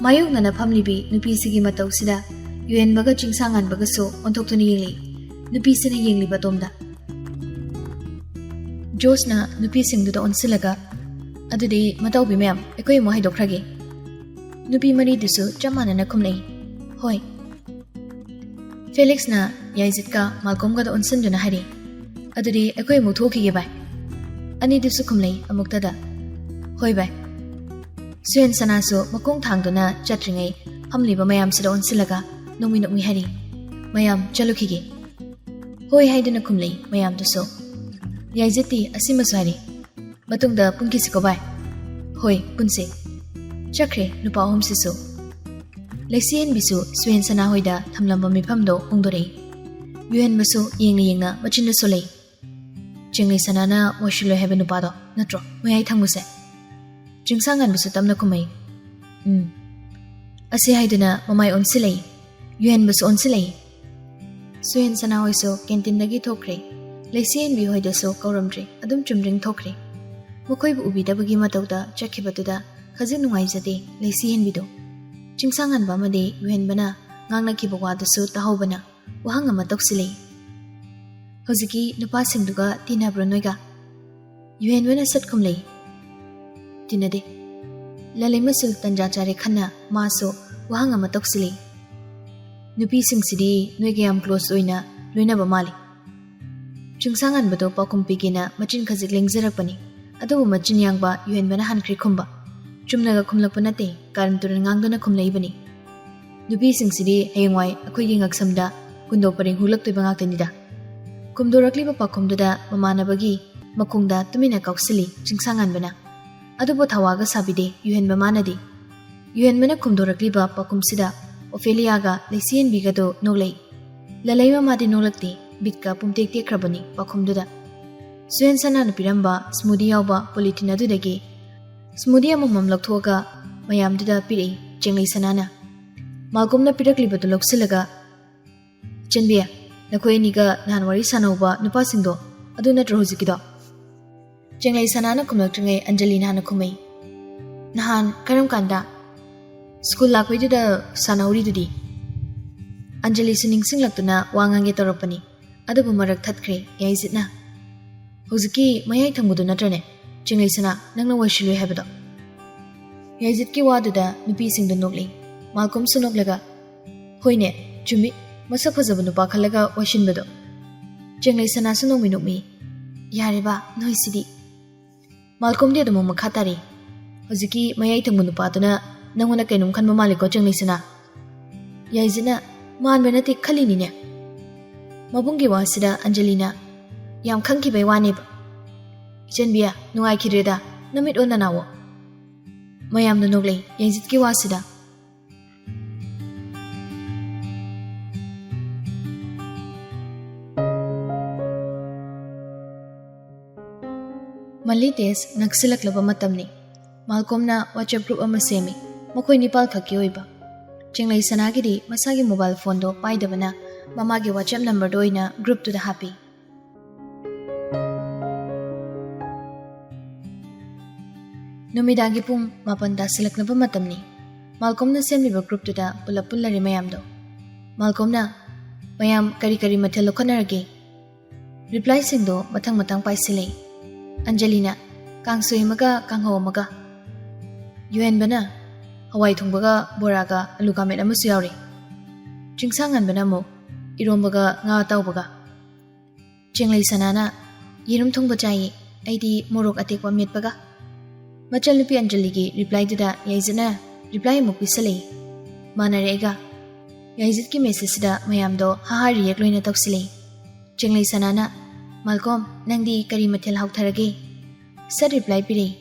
ꯃꯥꯌꯣꯛꯅꯅ ꯐꯝꯂꯤꯕꯤ ꯅꯨꯄꯤꯁꯤꯒꯤ ꯃꯇꯧꯁꯤꯗ ꯌꯨꯍꯦꯟꯕꯒ ꯆꯤꯡꯁꯥꯡꯉꯥꯟꯕꯒꯁꯨ ꯑꯣꯟꯊꯣꯛꯇꯨꯅ ꯌꯦꯡꯂꯤ꯫ ꯅꯨꯄꯤꯁꯤꯅ ꯌꯦꯡꯂꯤꯕ ꯑꯗꯣꯝꯗ꯫ ꯖꯣꯁꯅ ꯅꯨꯄꯤꯁꯤꯡꯗꯨꯗ ꯑꯣꯟꯁꯤꯜꯂꯒ, "ꯑꯗꯨꯗꯤ ꯃꯇꯥꯎꯕꯤ ꯃꯌꯥꯝ, ꯑꯩꯈꯣꯏ ꯑꯃꯨꯛ ꯍꯥꯏꯗꯣꯛꯈ꯭ꯔꯒꯦ"꯫ ꯅꯨꯄꯤ ꯃꯔꯤꯗꯨꯁꯨ ꯆꯞ ꯃꯥꯟꯅꯅ ꯈꯨꯝꯂꯛꯏ, "ꯍꯣꯏ"꯫ ꯐꯦꯂꯤꯛꯁꯅ ꯌꯥꯏꯖꯤꯠꯀ ꯃꯥꯜꯀꯣꯝꯒꯗ ꯑꯣꯟꯁꯤꯟꯗꯨꯅ ꯍꯥꯏꯔꯤ, "ꯑꯗꯨꯗꯤ ꯑꯩꯈꯣꯏ ꯑꯃꯨꯛ ꯊꯣꯛꯈꯤꯒꯦ ꯚꯥꯏ"꯫ ꯑꯅꯤꯗꯨꯁꯨ ꯈꯨꯝꯂꯩ ꯑꯃꯨꯛꯇꯗ, "ꯍꯣꯏ ꯚꯥꯏ"꯫ ꯁꯨꯌꯦꯟ ꯁꯅꯥꯁꯨ ꯃꯈꯣꯡ ꯊꯥꯡꯗꯨꯅ ꯆꯠꯇ꯭ꯔꯤꯉꯩ ꯐꯝꯂꯤꯕ ꯃꯌꯥꯝꯁꯤꯗ ꯑꯣꯟꯁꯤꯜꯂꯒ ꯅꯣꯛꯃꯤ ꯅꯣꯛꯃꯤ ꯍꯥꯏꯔꯤ, "ꯃꯌꯥꯝ ꯆꯠꯂꯨꯈꯤꯒꯦ"꯫ "ꯍꯣꯏ" ꯍꯥꯏꯗꯨꯅ ꯈꯨꯝꯂꯩ ꯃꯌꯥꯝꯗꯨꯁꯨ꯫ ꯌꯥꯏꯖꯤꯠꯇꯤ ꯑꯁꯤꯃꯁꯨ ꯍꯥꯏꯔꯤ, "ꯃꯇꯨꯡꯗ ꯄꯨꯟꯈꯤꯁꯤꯀꯣ ꯚꯥꯏ"꯫ "ꯍꯣꯏ, ꯄꯨꯟꯁꯤ"꯫ ꯆꯠꯈ꯭ꯔꯦ ꯅꯨꯄꯥ ꯑꯍꯨꯝꯁꯤꯁꯨ꯫ ꯂꯩꯁꯤꯌꯦꯟꯕꯤꯁꯨ ꯁꯨꯌꯦꯟ ꯁꯅꯥ ꯍꯣꯏꯗ ꯊꯝꯂꯝꯕ ꯃꯤꯐꯝꯗꯣ ꯍꯣꯡꯗꯣꯔꯛꯏ꯫ ꯌꯨꯍꯦꯟꯕꯁꯨ ꯌꯦꯡꯅ ꯌꯦꯡꯅ ꯃꯆꯤꯟꯗ ꯁꯣꯜꯂꯛꯏ, "ꯆꯤꯡꯂꯩ ꯁꯅꯥꯅ ꯃꯣꯏꯁꯤꯜꯂꯣꯏ ꯍꯥꯏꯕ ꯅꯨꯄꯥꯗꯣ ꯅꯠꯇ꯭ꯔꯣ, ꯃꯌꯥꯏ ꯊꯪꯕꯁꯦ?" ꯆꯤꯡꯁꯥꯡꯉꯥꯟꯕꯁꯨ ꯇꯞꯅ ꯈꯨꯝꯃꯛꯏ, "ꯎꯝ"꯫ ꯑꯁꯤ ꯍꯥꯏꯗꯨꯅ ꯃꯃꯥꯏ ꯑꯣꯟꯁꯤꯜꯂꯛꯏ꯫ ꯌꯨꯍꯦꯟꯕꯁꯨ ꯑꯣꯟꯁꯤꯜꯂꯛꯏ꯫ ꯁꯨꯍꯦꯟ ꯁꯅꯥ ꯍꯣꯏꯁꯨ ꯀꯦꯟꯇꯤꯟꯗꯒꯤ ꯊꯣꯛꯈ꯭ꯔꯦ꯫ ꯂꯩꯁꯤ ꯍꯦꯟꯕꯤ ꯍꯣꯏꯗꯁꯨ ꯀꯧꯔꯝꯗ꯭ꯔꯦ, ꯑꯗꯨꯝ ꯆꯨꯝꯗ꯭ꯔꯤꯡ ꯊꯣꯛꯈ꯭ꯔꯦ꯫ ꯃꯈꯣꯏꯕꯨ ꯎꯕꯤꯗꯕꯒꯤ ꯃꯇꯧꯗ ꯆꯠꯈꯤꯕꯗꯨꯗ ꯈꯖꯤꯛ ꯅꯨꯡꯉꯥꯏꯖꯗꯦ ꯂꯩꯁꯤ ꯍꯦꯟꯕꯤꯗꯣ꯫ ꯆꯤꯡꯁꯥꯡꯍꯟꯕ ꯑꯃꯗꯤ ꯌꯨꯍꯦꯟꯕꯅ ꯉꯥꯡꯅꯈꯤꯕ ꯋꯥꯗꯨꯁꯨ ꯇꯥꯍꯧꯕꯅ ꯋꯥꯍꯪ ꯑꯃ ꯇꯧꯁꯤꯜꯂꯛꯏ꯫ "ꯍꯧꯖꯤꯛꯀꯤ ꯅꯨꯄꯥꯁꯤꯡꯗꯨꯒ ꯇꯤꯟꯅꯕ꯭ꯔꯣ ꯅꯣꯏꯒ?" ꯌꯨꯍꯦꯟꯕꯅ ꯁꯠ ꯈꯨꯝꯂꯛꯏ, "ꯇꯤꯟꯅꯗꯦ꯫" ꯂꯂꯩꯃꯁꯨ ꯇꯟꯖꯥ ꯆꯥꯔꯦ ꯈꯟꯅ ꯃꯥꯁꯨ ꯋꯥꯍꯪ ꯑꯃ ꯇꯧꯁꯤꯜꯂꯤ, "ꯅꯨꯄꯤꯁꯤꯡꯁꯤꯗꯤ ꯅꯣꯏꯒ ꯌꯥꯝ ꯀ꯭ꯂꯣꯁ ꯑꯣꯏꯅ ꯂꯣꯏꯅꯕ ꯃꯥꯜꯂꯤ?" ꯆꯤꯡꯁꯥꯡꯍꯟꯕꯗꯣ ꯄꯥꯎꯈꯨꯝ ꯄꯤꯒꯦꯅ ꯃꯆꯤꯟ ꯈꯖꯤꯛ ꯂꯦꯡꯖꯔꯛꯄꯅꯤ꯫ ꯑꯗꯨꯕꯨ ꯃꯆꯤꯟ ꯌꯥꯡꯕ ꯌꯨꯍꯦꯟꯕꯅ ꯍꯟꯈ꯭ꯔꯦ ꯈꯨꯝꯕ꯫ ꯆꯨꯝꯅꯒ ꯈꯨꯝꯂꯛꯄ ꯅꯠꯇꯦ, ꯀꯥꯔꯟ ꯇꯨꯔꯟ ꯉꯥꯡꯗꯨꯅ ꯈꯨꯝꯂꯛꯏꯕꯅꯤ꯫ "ꯅꯨꯄꯤꯁꯤꯡꯁꯤꯗꯤ ꯍꯌꯦꯡꯋꯥꯏ ꯑꯩꯈꯣꯏꯒꯤ ꯉꯛꯁꯝꯗ ꯀꯨꯟꯗꯣ ꯄꯔꯦꯡ ꯍꯨꯛꯂꯛꯇꯣꯏꯕ ꯉꯥꯛꯇꯅꯤꯗ꯫" ꯈꯨꯝꯗꯣꯔꯛꯂꯤꯕ ꯄꯥꯎꯈꯨꯝꯗꯨꯗ ꯃꯃꯥꯟꯅꯕꯒꯤ ꯃꯈꯣꯡꯗ ꯇꯨꯃꯤꯟꯅ ꯀꯥꯎꯁꯤꯜꯂꯤ ꯆꯤꯡꯁꯥꯡꯍꯟꯕꯅ꯫ ꯑꯗꯨꯕꯨ ꯊꯋꯥꯒ ꯁꯥꯕꯤꯗꯦ ꯌꯨꯍꯦꯟꯕ ꯃꯥꯅꯗꯤ꯫ ꯌꯨꯍꯦꯟꯕꯅ ꯈꯨꯝꯗꯣꯔꯛꯂꯤꯕ ꯄꯥꯎꯈꯨꯝꯁꯤꯗ ꯑꯣꯐꯦꯂꯤꯌꯥꯒ ꯂꯩꯁꯤꯍꯦꯟꯕꯤꯒꯗꯣ ꯅꯣꯛꯂꯛꯏ꯫ ꯂꯂꯩ ꯃꯃꯥꯗꯤ ꯅꯣꯛꯂꯛꯇꯦ, ꯕꯤꯠꯀ ꯄꯨꯝꯇꯦꯛ ꯇꯦꯛꯈ꯭ꯔꯕꯅꯤ ꯄꯥꯎꯈꯨꯝꯗꯨꯗ꯫ ꯁꯨꯍꯦꯟ ꯁꯅꯥꯅ ꯄꯤꯔꯝꯕ ꯁ꯭ꯃꯨꯗꯤ ꯌꯥꯎꯕ ꯄꯣꯂꯤꯊꯤꯟ ꯑꯗꯨꯗꯒꯤ ꯁ꯭ꯃꯨꯗꯤ ꯑꯃꯃꯝ ꯂꯧꯊꯣꯛꯑꯒ ꯃꯌꯥꯝꯗꯨꯗ ꯄꯤꯔꯛꯏ ꯆꯦꯡꯂꯩ ꯁꯅꯥꯅ꯫ ꯃꯥꯜꯀꯣꯝꯅ ꯄꯤꯔꯛꯂꯤꯕꯗꯨ ꯂꯧꯁꯤꯜꯂꯒ, "ꯆꯦꯟꯕꯤ, ꯅꯈꯣꯏ ꯑꯅꯤꯒ ꯅꯍꯥꯟ ꯋꯥꯔꯤ ꯁꯥꯟꯅꯍꯧꯕ ꯅꯨꯄꯥꯁꯤꯡꯗꯣ ꯑꯗꯨ ꯅꯠꯇ꯭ꯔꯣ ꯍꯧꯖꯤꯛꯀꯤꯗꯣ?" ꯆꯦꯡꯂꯩ ꯁꯅꯥꯅ ꯈꯨꯝꯂꯛꯇ꯭ꯔꯤꯉꯩ ꯑꯟꯖꯂꯤꯅ ꯍꯥꯟꯅ ꯈꯨꯝꯃꯛꯏ꯫ "ꯅꯍꯥꯟ ꯀꯔꯝ ꯀꯥꯟꯗ?" "ꯁ꯭ꯀꯨꯜ ꯂꯥꯛꯄꯩꯗꯨꯗ ꯁꯥꯟꯅꯍꯧꯔꯤꯗꯨꯗꯤ꯫" ꯑꯟꯖꯂꯤꯁꯨ ꯅꯤꯡꯁꯤꯡꯂꯛꯇꯨꯅ ꯋꯥ ꯉꯥꯡꯒꯦ ꯇꯧꯔꯛꯄꯅꯤ, ꯑꯗꯨꯕꯨ ꯃꯔꯛ ꯊꯠꯈ꯭ꯔꯦ ꯌꯥꯏꯖꯤꯠꯅ꯫ "ꯍꯧꯖꯤꯛꯀꯤ ꯃꯌꯥꯏ ꯊꯪꯕꯗꯨ ꯅꯠꯇ꯭ꯔꯅꯦ ꯆꯦꯡꯂꯩ ꯁꯅꯥ ꯅꯪꯅ ꯋꯥꯏꯁꯤꯜꯂꯨꯏ ꯍꯥꯏꯕꯗꯣ?" ꯌꯥꯏꯖꯤꯠꯀꯤ ꯋꯥꯗꯨꯗ ꯅꯨꯄꯤꯁꯤꯡꯗꯨ ꯅꯣꯛꯂꯤ꯫ ꯃꯥꯜꯀꯣꯝꯁꯨ ꯅꯣꯛꯂꯒ, "ꯍꯣꯏꯅꯦ, ꯆꯨꯝꯃꯤ, ꯃꯁꯛ ꯐꯖꯕ ꯅꯨꯄꯥ ꯈꯜꯂꯒ ꯋꯥꯏꯁꯤꯟꯕꯗꯣ꯫" ꯆꯦꯡꯂꯩ ꯁꯅꯥꯁꯨ ꯅꯣꯛꯃꯤ ꯅꯣꯛꯃꯤ, "ꯌꯥꯔꯦꯕ ꯅꯣꯏꯁꯤꯗꯤ꯫" ꯃꯥꯜꯀꯣꯝꯗꯤ ꯑꯗꯨꯃꯛ ꯃꯈꯥ ꯇꯥꯔꯤ꯫ "ꯍꯧꯖꯤꯛꯀꯤ ꯃꯌꯥꯏ ꯊꯪꯕ ꯅꯨꯄꯥꯗꯨꯅ ꯅꯪꯉꯣꯟꯗ ꯀꯩꯅꯣꯝ ꯈꯟꯕ ꯃꯥꯜꯂꯤꯀꯣ ꯆꯦꯡꯂꯩꯁꯅꯥ?" ꯌꯥꯏꯖꯤꯠꯅ, "ꯃꯥꯟꯕ ꯅꯠꯇꯦ, ꯈꯜꯂꯤꯅꯤꯅꯦ꯫ ꯃꯕꯨꯡꯒꯤ ꯋꯥꯁꯤꯗ ꯑꯟꯖꯂꯤꯅ, "ꯌꯥꯝ ꯈꯪꯈꯤꯕꯩ ꯋꯥꯅꯦꯕ꯫" "ꯏꯆꯟꯕꯤ, ꯅꯨꯡꯉꯥꯏꯈꯤꯗ꯭ꯔꯦꯗ, ꯅꯃꯤꯠ ꯑꯣꯟ ꯅꯅꯥꯋꯣ꯫" ꯃꯌꯥꯝꯅ ꯅꯣꯛꯂꯛꯏ ꯌꯥꯏꯖꯤꯠꯀꯤ ꯋꯥꯁꯤꯗ꯫ ꯃꯜꯂꯤ ꯇꯦꯁ ꯅꯛꯁꯤꯜꯂꯛꯂꯕ ꯃꯇꯝꯅꯤ꯫ ꯃꯥꯜꯀꯣꯝꯅ WhatsApp group ꯑꯃ ꯁꯦꯝꯃꯤ, ꯃꯈꯣꯏ ꯅꯤꯄꯥꯜ ꯈꯛꯀꯤ ꯑꯣꯏꯕ꯫ ꯆꯦꯡꯂꯩ ꯁꯅꯥꯒꯤꯗꯤ ꯃꯁꯥꯒꯤ mobile phoneꯗꯣ ꯄꯥꯏꯗꯕꯅ ꯃꯃꯥꯒꯤ WhatsApp numberꯗꯣ ꯑꯣꯏꯅ groupꯇꯨꯗ ꯍꯥꯞꯄꯤ꯫ ꯅꯨꯃꯤꯗꯥꯡꯒꯤ ꯄꯨꯡ ꯃꯥꯄꯟ ꯇꯥꯁꯤꯜꯂꯛꯅꯕ ꯃꯇꯝꯅꯤ꯫ ꯃꯥꯜꯀꯣꯝꯅ ꯁꯦꯝꯂꯤꯕ groupꯇꯨꯗ ꯄꯨꯂꯞ ꯄꯨꯜꯂꯔꯦ ꯃꯌꯥꯝꯗꯣ꯫ ꯃꯥꯜꯀꯣꯝꯅ, "ꯃꯌꯥꯝ ꯀꯔꯤ ꯀꯔꯤ ꯃꯊꯦꯜ ꯂꯧꯈꯠꯅꯔꯒꯦ?" Replyꯁꯤꯡꯗꯣ ꯃꯊꯪ ꯃꯊꯪ ꯄꯥꯏꯁꯤꯜꯂꯛꯏ꯫ ꯑꯟꯖꯂꯤꯅ, "ꯀꯥꯡꯁꯣꯏ ꯑꯃꯒ ꯀꯥꯡꯍꯧ ꯑꯃꯒ꯫" ꯌꯨꯍꯦꯟꯕꯅ, "ꯍꯋꯥꯏ ꯊꯣꯡꯕꯒ ꯕꯣꯔꯥꯒ ꯑꯂꯨ ꯀꯥꯃꯦꯠ ꯑꯃꯁꯨ ꯌꯥꯎꯔꯤ꯫" ꯆꯤꯡꯁꯥꯡꯉꯥꯟꯕꯅ ꯑꯃꯨꯛ, "ꯏꯔꯣꯝꯕꯒ ꯉꯥ ꯑꯇꯥꯎꯕꯒ꯫" ꯆꯦꯡꯂꯩ ꯁꯅꯥꯅ, "ꯌꯦꯔꯨꯝ ꯊꯣꯡꯕ ꯆꯥꯏꯌꯦ, ꯑꯩꯗꯤ ꯃꯣꯔꯣꯛ ꯑꯇꯦꯛꯄ ꯃꯦꯠꯄꯒ꯫" ꯃꯆꯜꯅꯨꯄꯤ ꯑꯟꯖꯂꯤꯒꯤ replyꯗꯨꯗ ꯌꯥꯏꯖꯠꯅ reply ꯑꯃꯨꯛ ꯄꯤꯁꯜꯂꯛꯏ꯫ ꯃꯥꯟꯅꯔꯦ ꯑꯩꯒ꯫ ꯌꯥꯏꯖꯠꯀꯤ messageꯁꯤꯗ ꯃꯌꯥꯝꯗꯣ ꯍꯥꯍꯥ react ꯂꯣꯏꯅ ꯇꯧꯁꯤꯜꯂꯛꯏ꯫ ꯆꯦꯡꯂꯩ ꯁꯅꯥꯅ, "ꯃꯥꯜꯀꯣꯝ, ꯅꯪꯗꯤ ꯀꯔꯤ ꯃꯊꯦꯜ ꯍꯥꯎꯊꯔꯒꯦ?" ꯁꯠ reply ꯄꯤꯔꯛꯏ,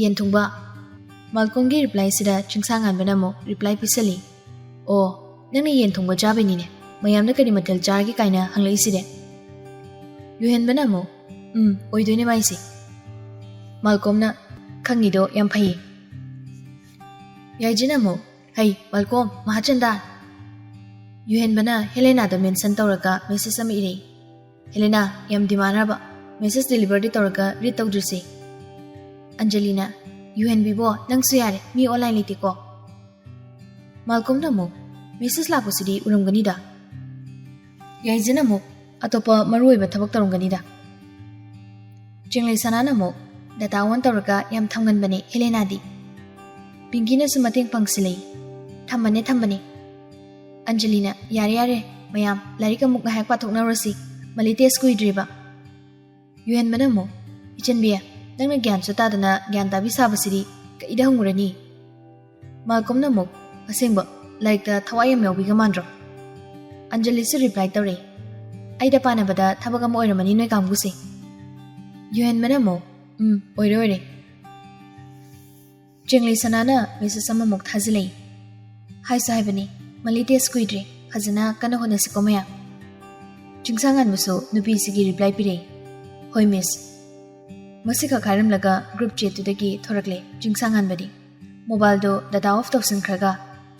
"ꯌꯦꯟ ꯊꯣꯡꯕ꯫" ꯃꯥꯜꯀꯣꯝꯒꯤ replyꯁꯤꯗ ꯆꯤꯡꯁꯥꯡꯉꯥꯟꯕꯅ ꯑꯃꯨꯛ reply ꯄꯤꯁꯜꯂꯤ, "ꯑꯣ, ꯅꯪꯅ ꯌꯦꯟ ꯊꯣꯡꯕ ꯆꯥꯕꯩꯅꯤꯅꯦ ꯃꯌꯥꯝꯅ ꯀꯔꯤ ꯃꯊꯦꯜ ꯆꯥꯔꯒꯦ ꯀꯥꯏꯅ ꯍꯪꯂꯛꯏꯁꯤꯗꯤ?" ꯌꯨꯍꯦꯟꯕꯅ ꯑꯃꯨꯛ, "ꯎꯝ, ꯑꯣꯏꯗꯣꯏꯅꯦ ꯃꯥꯏꯁꯦ꯫" ꯃꯥꯜꯀꯣꯝꯅ, "ꯈꯪꯉꯤꯗꯣ ꯌꯥꯝ ꯐꯩꯌꯦ꯫" ꯌꯥꯏꯖꯤꯅ ꯑꯃꯨꯛ, "ꯍꯩ, ꯃꯥꯜꯀꯣꯝ, ꯃꯍꯥꯆꯟꯗꯥꯟ!" ꯌꯨꯍꯦꯟꯕꯅ ꯍꯦꯂꯦꯅꯥꯗ mention ꯇꯧꯔꯒ message ꯑꯃ ꯏꯔꯛꯏ꯫ "ꯍꯦꯂꯦꯅꯥ, ꯌꯥꯝ demand ꯔꯕ? Message deliverꯗꯤ ꯇꯧꯔꯒ read ꯇꯧꯗ꯭ꯔꯤꯁꯦ꯫" ꯑꯟꯖꯂꯤꯅ, "ꯌꯨꯍꯦꯟꯕꯤꯕꯣ, ꯅꯪꯁꯨ ꯌꯥꯔꯦ, ꯃꯤ online ꯂꯩꯇꯦꯀꯣ꯫" ꯃꯥꯜꯀꯣꯝꯅ ꯑꯃꯨꯛ, "Message ꯂꯥꯛꯄꯁꯤꯗꯤ ꯎꯔꯝꯒꯅꯤꯗ꯫" ꯌꯥꯏꯖꯤꯅ ꯑꯃꯨꯛ, "ꯑꯇꯣꯞꯄ ꯃꯔꯨꯑꯣꯏꯕ ꯊꯕꯛ ꯇꯧꯔꯝꯒꯅꯤꯗ꯫" ꯆꯤꯡꯂꯩ ꯁꯅꯥꯅ ꯑꯃꯨꯛ, "Data on ꯇꯧꯔꯒ ꯌꯥꯝ ꯊꯝꯒꯟꯕꯅꯦ ꯍꯦꯂꯦꯅꯥꯗꯤ꯫ ꯄꯤꯡꯀꯤꯅꯁꯨ ꯃꯇꯦꯡ ꯄꯥꯡꯁꯤꯜꯂꯛꯏ꯫ ꯊꯝꯕꯅꯦ, ꯊꯝꯕꯅꯦ꯫" ꯑꯟꯖꯂꯤꯅ, "ꯌꯥꯔꯦ, ꯌꯥꯔꯦ, ꯃꯌꯥꯝ, ꯂꯥꯏꯔꯤꯛ ꯑꯃꯨꯛ ꯉꯥꯏꯍꯥꯛ ꯄꯥꯊꯣꯛꯅꯔꯨꯔꯁꯤ, ꯃꯜꯂꯤ test ꯀꯨꯏꯗ꯭ꯔꯤꯕ꯫" ꯌꯨꯍꯦꯟꯕꯅ ꯑꯃꯨꯛ, "ꯏꯆꯟꯕꯤ, ꯅꯪꯅ ꯒ꯭ꯌꯥꯟꯁꯨ ꯇꯥꯗꯅ ꯒ꯭ꯌꯥꯟ ꯇꯥꯕꯤ ꯁꯥꯕꯁꯤꯗꯤ ꯀꯩꯗ ꯍꯪꯉꯨꯔꯅꯤ?" ꯃꯥꯜꯀꯣꯝꯅ ꯑꯃꯨꯛ, "ꯑꯁꯦꯡꯕ, ꯂꯥꯏꯔꯤꯛꯇ ꯊꯋꯥꯏ ꯌꯥꯝ ꯌꯥꯎꯕꯤꯒ ꯃꯥꯟꯗ꯭ꯔꯣ?" ꯑꯟꯖꯂꯤꯁꯨ reply ꯇꯧꯔꯛꯏ, "ꯑꯩꯗ ꯄꯥꯟꯅꯕꯗ ꯊꯕꯛ ꯑꯃ ꯑꯣꯏꯔꯝꯃꯅꯤ ꯅꯣꯏ ꯀꯥꯡꯕꯨꯁꯦ꯫" ꯌꯨꯍꯦꯟꯕꯅ ꯑꯃꯨꯛ, "ꯎꯝ, ꯑꯣꯏꯔꯦ, ꯑꯣꯏꯔꯦ꯫" ꯆꯦꯡꯂꯩ ꯁꯅꯥꯅ message ꯑꯃꯃꯨꯛ ꯊꯥꯖꯤꯜꯂꯛꯏ꯫ "ꯍꯥꯏꯁꯨ ꯍꯥꯏꯕꯅꯤ, ꯃꯜꯂꯤ test ꯀꯨꯏꯗ꯭ꯔꯦ, ꯐꯖꯅ ꯀꯟꯅ ꯍꯣꯠꯅꯁꯤꯀꯣ ꯃꯌꯥꯝ꯫" ꯆꯤꯡꯁꯥꯡꯉꯥꯟꯕꯁꯨ ꯅꯨꯄꯤꯁꯤꯒꯤ reply ꯄꯤꯔꯛꯏ, "ꯍꯣꯏ miss꯫" ꯃꯁꯤꯈꯛ ꯍꯥꯏꯔꯝꯂꯒ group chatꯇꯨꯗꯒꯤ ꯊꯣꯔꯛꯂꯦ ꯆꯤꯡꯁꯥꯡꯉꯥꯟꯕꯗꯤ꯫ Mobileꯗꯣ data off ꯇꯧꯁꯤꯟꯈ꯭ꯔꯒ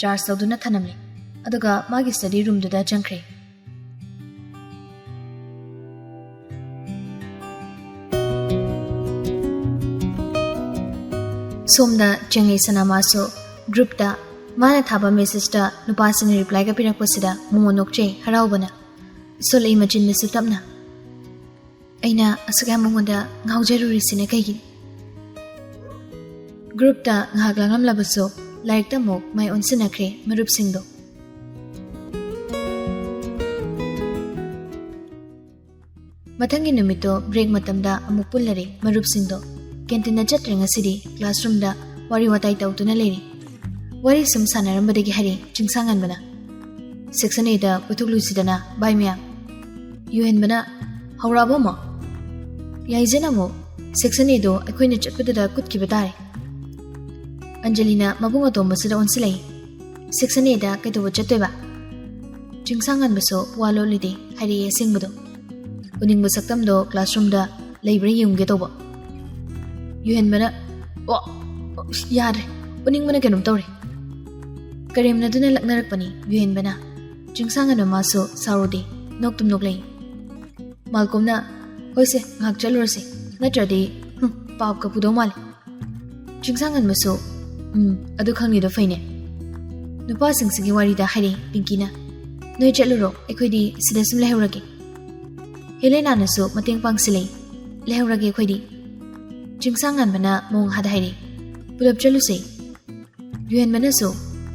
charge ꯇꯧꯗꯨꯅ ꯊꯅꯝꯂꯦ꯫ ꯑꯗꯨꯒ ꯃꯥꯒꯤ study roomꯗꯨꯗ ꯆꯪꯈ꯭ꯔꯦ꯫ ꯁꯣꯝꯗ ꯆꯦꯡꯂꯩ ꯁꯅꯥꯃꯥꯁꯨ ꯒ꯭ꯔꯨꯞꯇ ꯃꯥꯅ ꯊꯥꯕ ꯃꯦꯁꯦꯖꯇ ꯅꯨꯄꯥꯁꯤꯡꯅ ꯔꯤꯄ꯭ꯂꯥꯏꯒ ꯄꯤꯔꯛꯄꯁꯤꯗ ꯃꯣꯃꯣꯟ ꯅꯣꯛꯆꯩ ꯍꯔꯥꯎꯕꯅ꯫ ꯁꯣꯜꯂꯛꯏ ꯃꯆꯤꯟꯗꯁꯨ ꯇꯞꯅ꯫ ꯑꯩꯅ ꯑꯁꯨꯛ ꯌꯥꯝ ꯃꯉꯣꯟꯗ ꯉꯥꯎꯖꯔꯨꯔꯤꯁꯤꯅ ꯀꯩꯒꯤꯅꯣ? ꯒ꯭ꯔꯨꯞꯇ ꯉꯥꯏꯍꯥꯛ ꯂꯥꯡꯂꯝꯂꯕꯁꯨ ꯂꯥꯏꯔꯤꯛꯇ ꯑꯃꯨꯛ ꯃꯥꯏ ꯑꯣꯟꯁꯤꯟꯅꯈ꯭ꯔꯦ ꯃꯔꯨꯞꯁꯤꯡꯗꯣ꯫ ꯃꯊꯪꯒꯤ ꯅꯨꯃꯤꯠꯇꯣ ꯕ꯭ꯔꯦꯛ ꯃꯇꯝꯗ ꯑꯃꯨꯛ ꯄꯨꯜꯂꯔꯦ ꯃꯔꯨꯞꯁꯤꯡꯗꯣ꯫ ꯀꯦꯟꯇꯤꯟꯗ ꯆꯠꯇ꯭ꯔꯦ ꯉꯁꯤꯗꯤ, ꯀ꯭ꯂꯥꯁꯔꯨꯝꯗ ꯋꯥꯔꯤ ꯋꯥꯇꯥꯏ ꯇꯧꯗꯨꯅ ꯂꯩꯔꯤ꯫ ꯋꯥꯔꯤ ꯁꯨꯝ ꯁꯥꯟꯅꯔꯝꯕꯗꯒꯤ ꯍꯥꯏꯔꯦ ꯆꯤꯡꯁꯥꯡꯉꯟꯕꯅ, "ꯁꯦꯛꯁꯟ ꯑꯦꯗ ꯀꯣꯏꯊꯣꯛꯂꯨꯁꯤꯗꯅ ꯚꯥꯏ ꯃꯌꯥꯝ"꯫ ꯌꯨꯍꯦꯟꯕꯅ, "ꯍꯧꯔꯛꯑꯕꯣ ꯑꯃꯨꯛ?" ꯌꯥꯏꯖꯅ ꯑꯃꯨꯛ, "ꯁꯦꯛꯁꯟ ꯑꯦꯗꯣ ꯑꯩꯈꯣꯏꯅ ꯆꯠꯄꯗꯨꯗ ꯀꯨꯠꯈꯤꯕ ꯇꯥꯔꯦ"꯫ ꯑꯟꯖꯂꯤꯅ ꯃꯕꯨꯡ ꯑꯇꯣꯝꯕꯁꯤꯗ ꯑꯣꯟꯁꯤꯜꯂꯛꯏ, "ꯁꯦꯛꯁꯟ ꯑꯦꯗ ꯀꯩꯗꯧꯕ ꯆꯠꯇꯣꯏꯕ?" ꯆꯤꯡꯁꯥꯡꯉꯟꯕꯁꯨ ꯋꯥ ꯂꯣꯠꯂꯤꯗꯦ ꯍꯥꯏꯔꯛꯑꯦ ꯑꯁꯦꯡꯕꯗꯣ꯫ ꯎꯅꯤꯡꯕ ꯁꯛꯇꯝꯗꯣ ꯀ꯭ꯂꯥꯁꯔꯨꯝꯗ ꯂꯩꯕ꯭ꯔꯥ ꯌꯦꯡꯒꯦ ꯇꯧꯕ꯫ ꯌꯨꯍꯦꯟꯕꯅ, "ꯑꯣ, ꯑꯣ, ꯌꯥꯗ꯭ꯔꯦ, ꯎꯅꯤꯡꯕꯅ ꯀꯩꯅꯣꯝ ꯇꯧꯔꯦ"꯫ ꯀꯔꯦꯝꯅꯗꯨꯅ ꯂꯛꯅꯔꯛꯄꯅꯤ ꯌꯨꯍꯦꯟꯕꯅ꯫ ꯆꯤꯡꯁꯥꯡꯉꯟꯕ ꯃꯥꯁꯨ ꯁꯥꯎꯔꯨꯗꯦ, ꯅꯣꯛꯇꯨꯝ ꯅꯣꯛꯂꯛꯏ꯫ ꯃꯥꯜꯀꯣꯝꯅ, "ꯍꯣꯏꯁꯦ, ꯉꯥꯏꯍꯥꯛ ꯆꯠꯂꯨꯔꯁꯦ, ꯅꯠꯇ꯭ꯔꯗꯤ, ꯍꯨꯝ, ꯄꯥꯞꯀ ꯄꯨꯗꯧ ꯃꯥꯜꯂꯦ"꯫ ꯆꯤꯡꯁꯥꯡꯉꯟꯕꯁꯨ, "ꯎꯝ, ꯑꯗꯨ ꯈꯪꯉꯤꯗꯣ ꯐꯩꯅꯦ"꯫ ꯅꯨꯄꯥꯁꯤꯡꯁꯤꯒꯤ ꯋꯥꯔꯤꯗ ꯍꯥꯏꯔꯦ ꯄꯤꯡꯀꯤꯅ, "ꯅꯣꯏ ꯆꯠꯂꯨꯔꯣ, ꯑꯩꯈꯣꯏꯗꯤ ꯁꯤꯗ ꯁꯨꯝ ꯂꯩꯍꯧꯔꯒꯦ"꯫ ꯍꯦꯂꯦꯅꯥꯅꯁꯨ ꯃꯇꯦꯡ ꯄꯥꯡꯁꯤꯜꯂꯛꯏ, "ꯂꯩꯍꯧꯔꯒꯦ ꯑꯩꯈꯣꯏꯗꯤ"꯫ ꯆꯤꯡꯁꯥꯡꯉꯟꯕꯅ ꯃꯑꯣꯡ ꯍꯥꯗ ꯍꯥꯏꯔꯦ, "ꯄꯨꯂꯞ ꯆꯠꯂꯨꯁꯦ"꯫ ꯌꯨꯍꯦꯟꯕꯅꯁꯨ,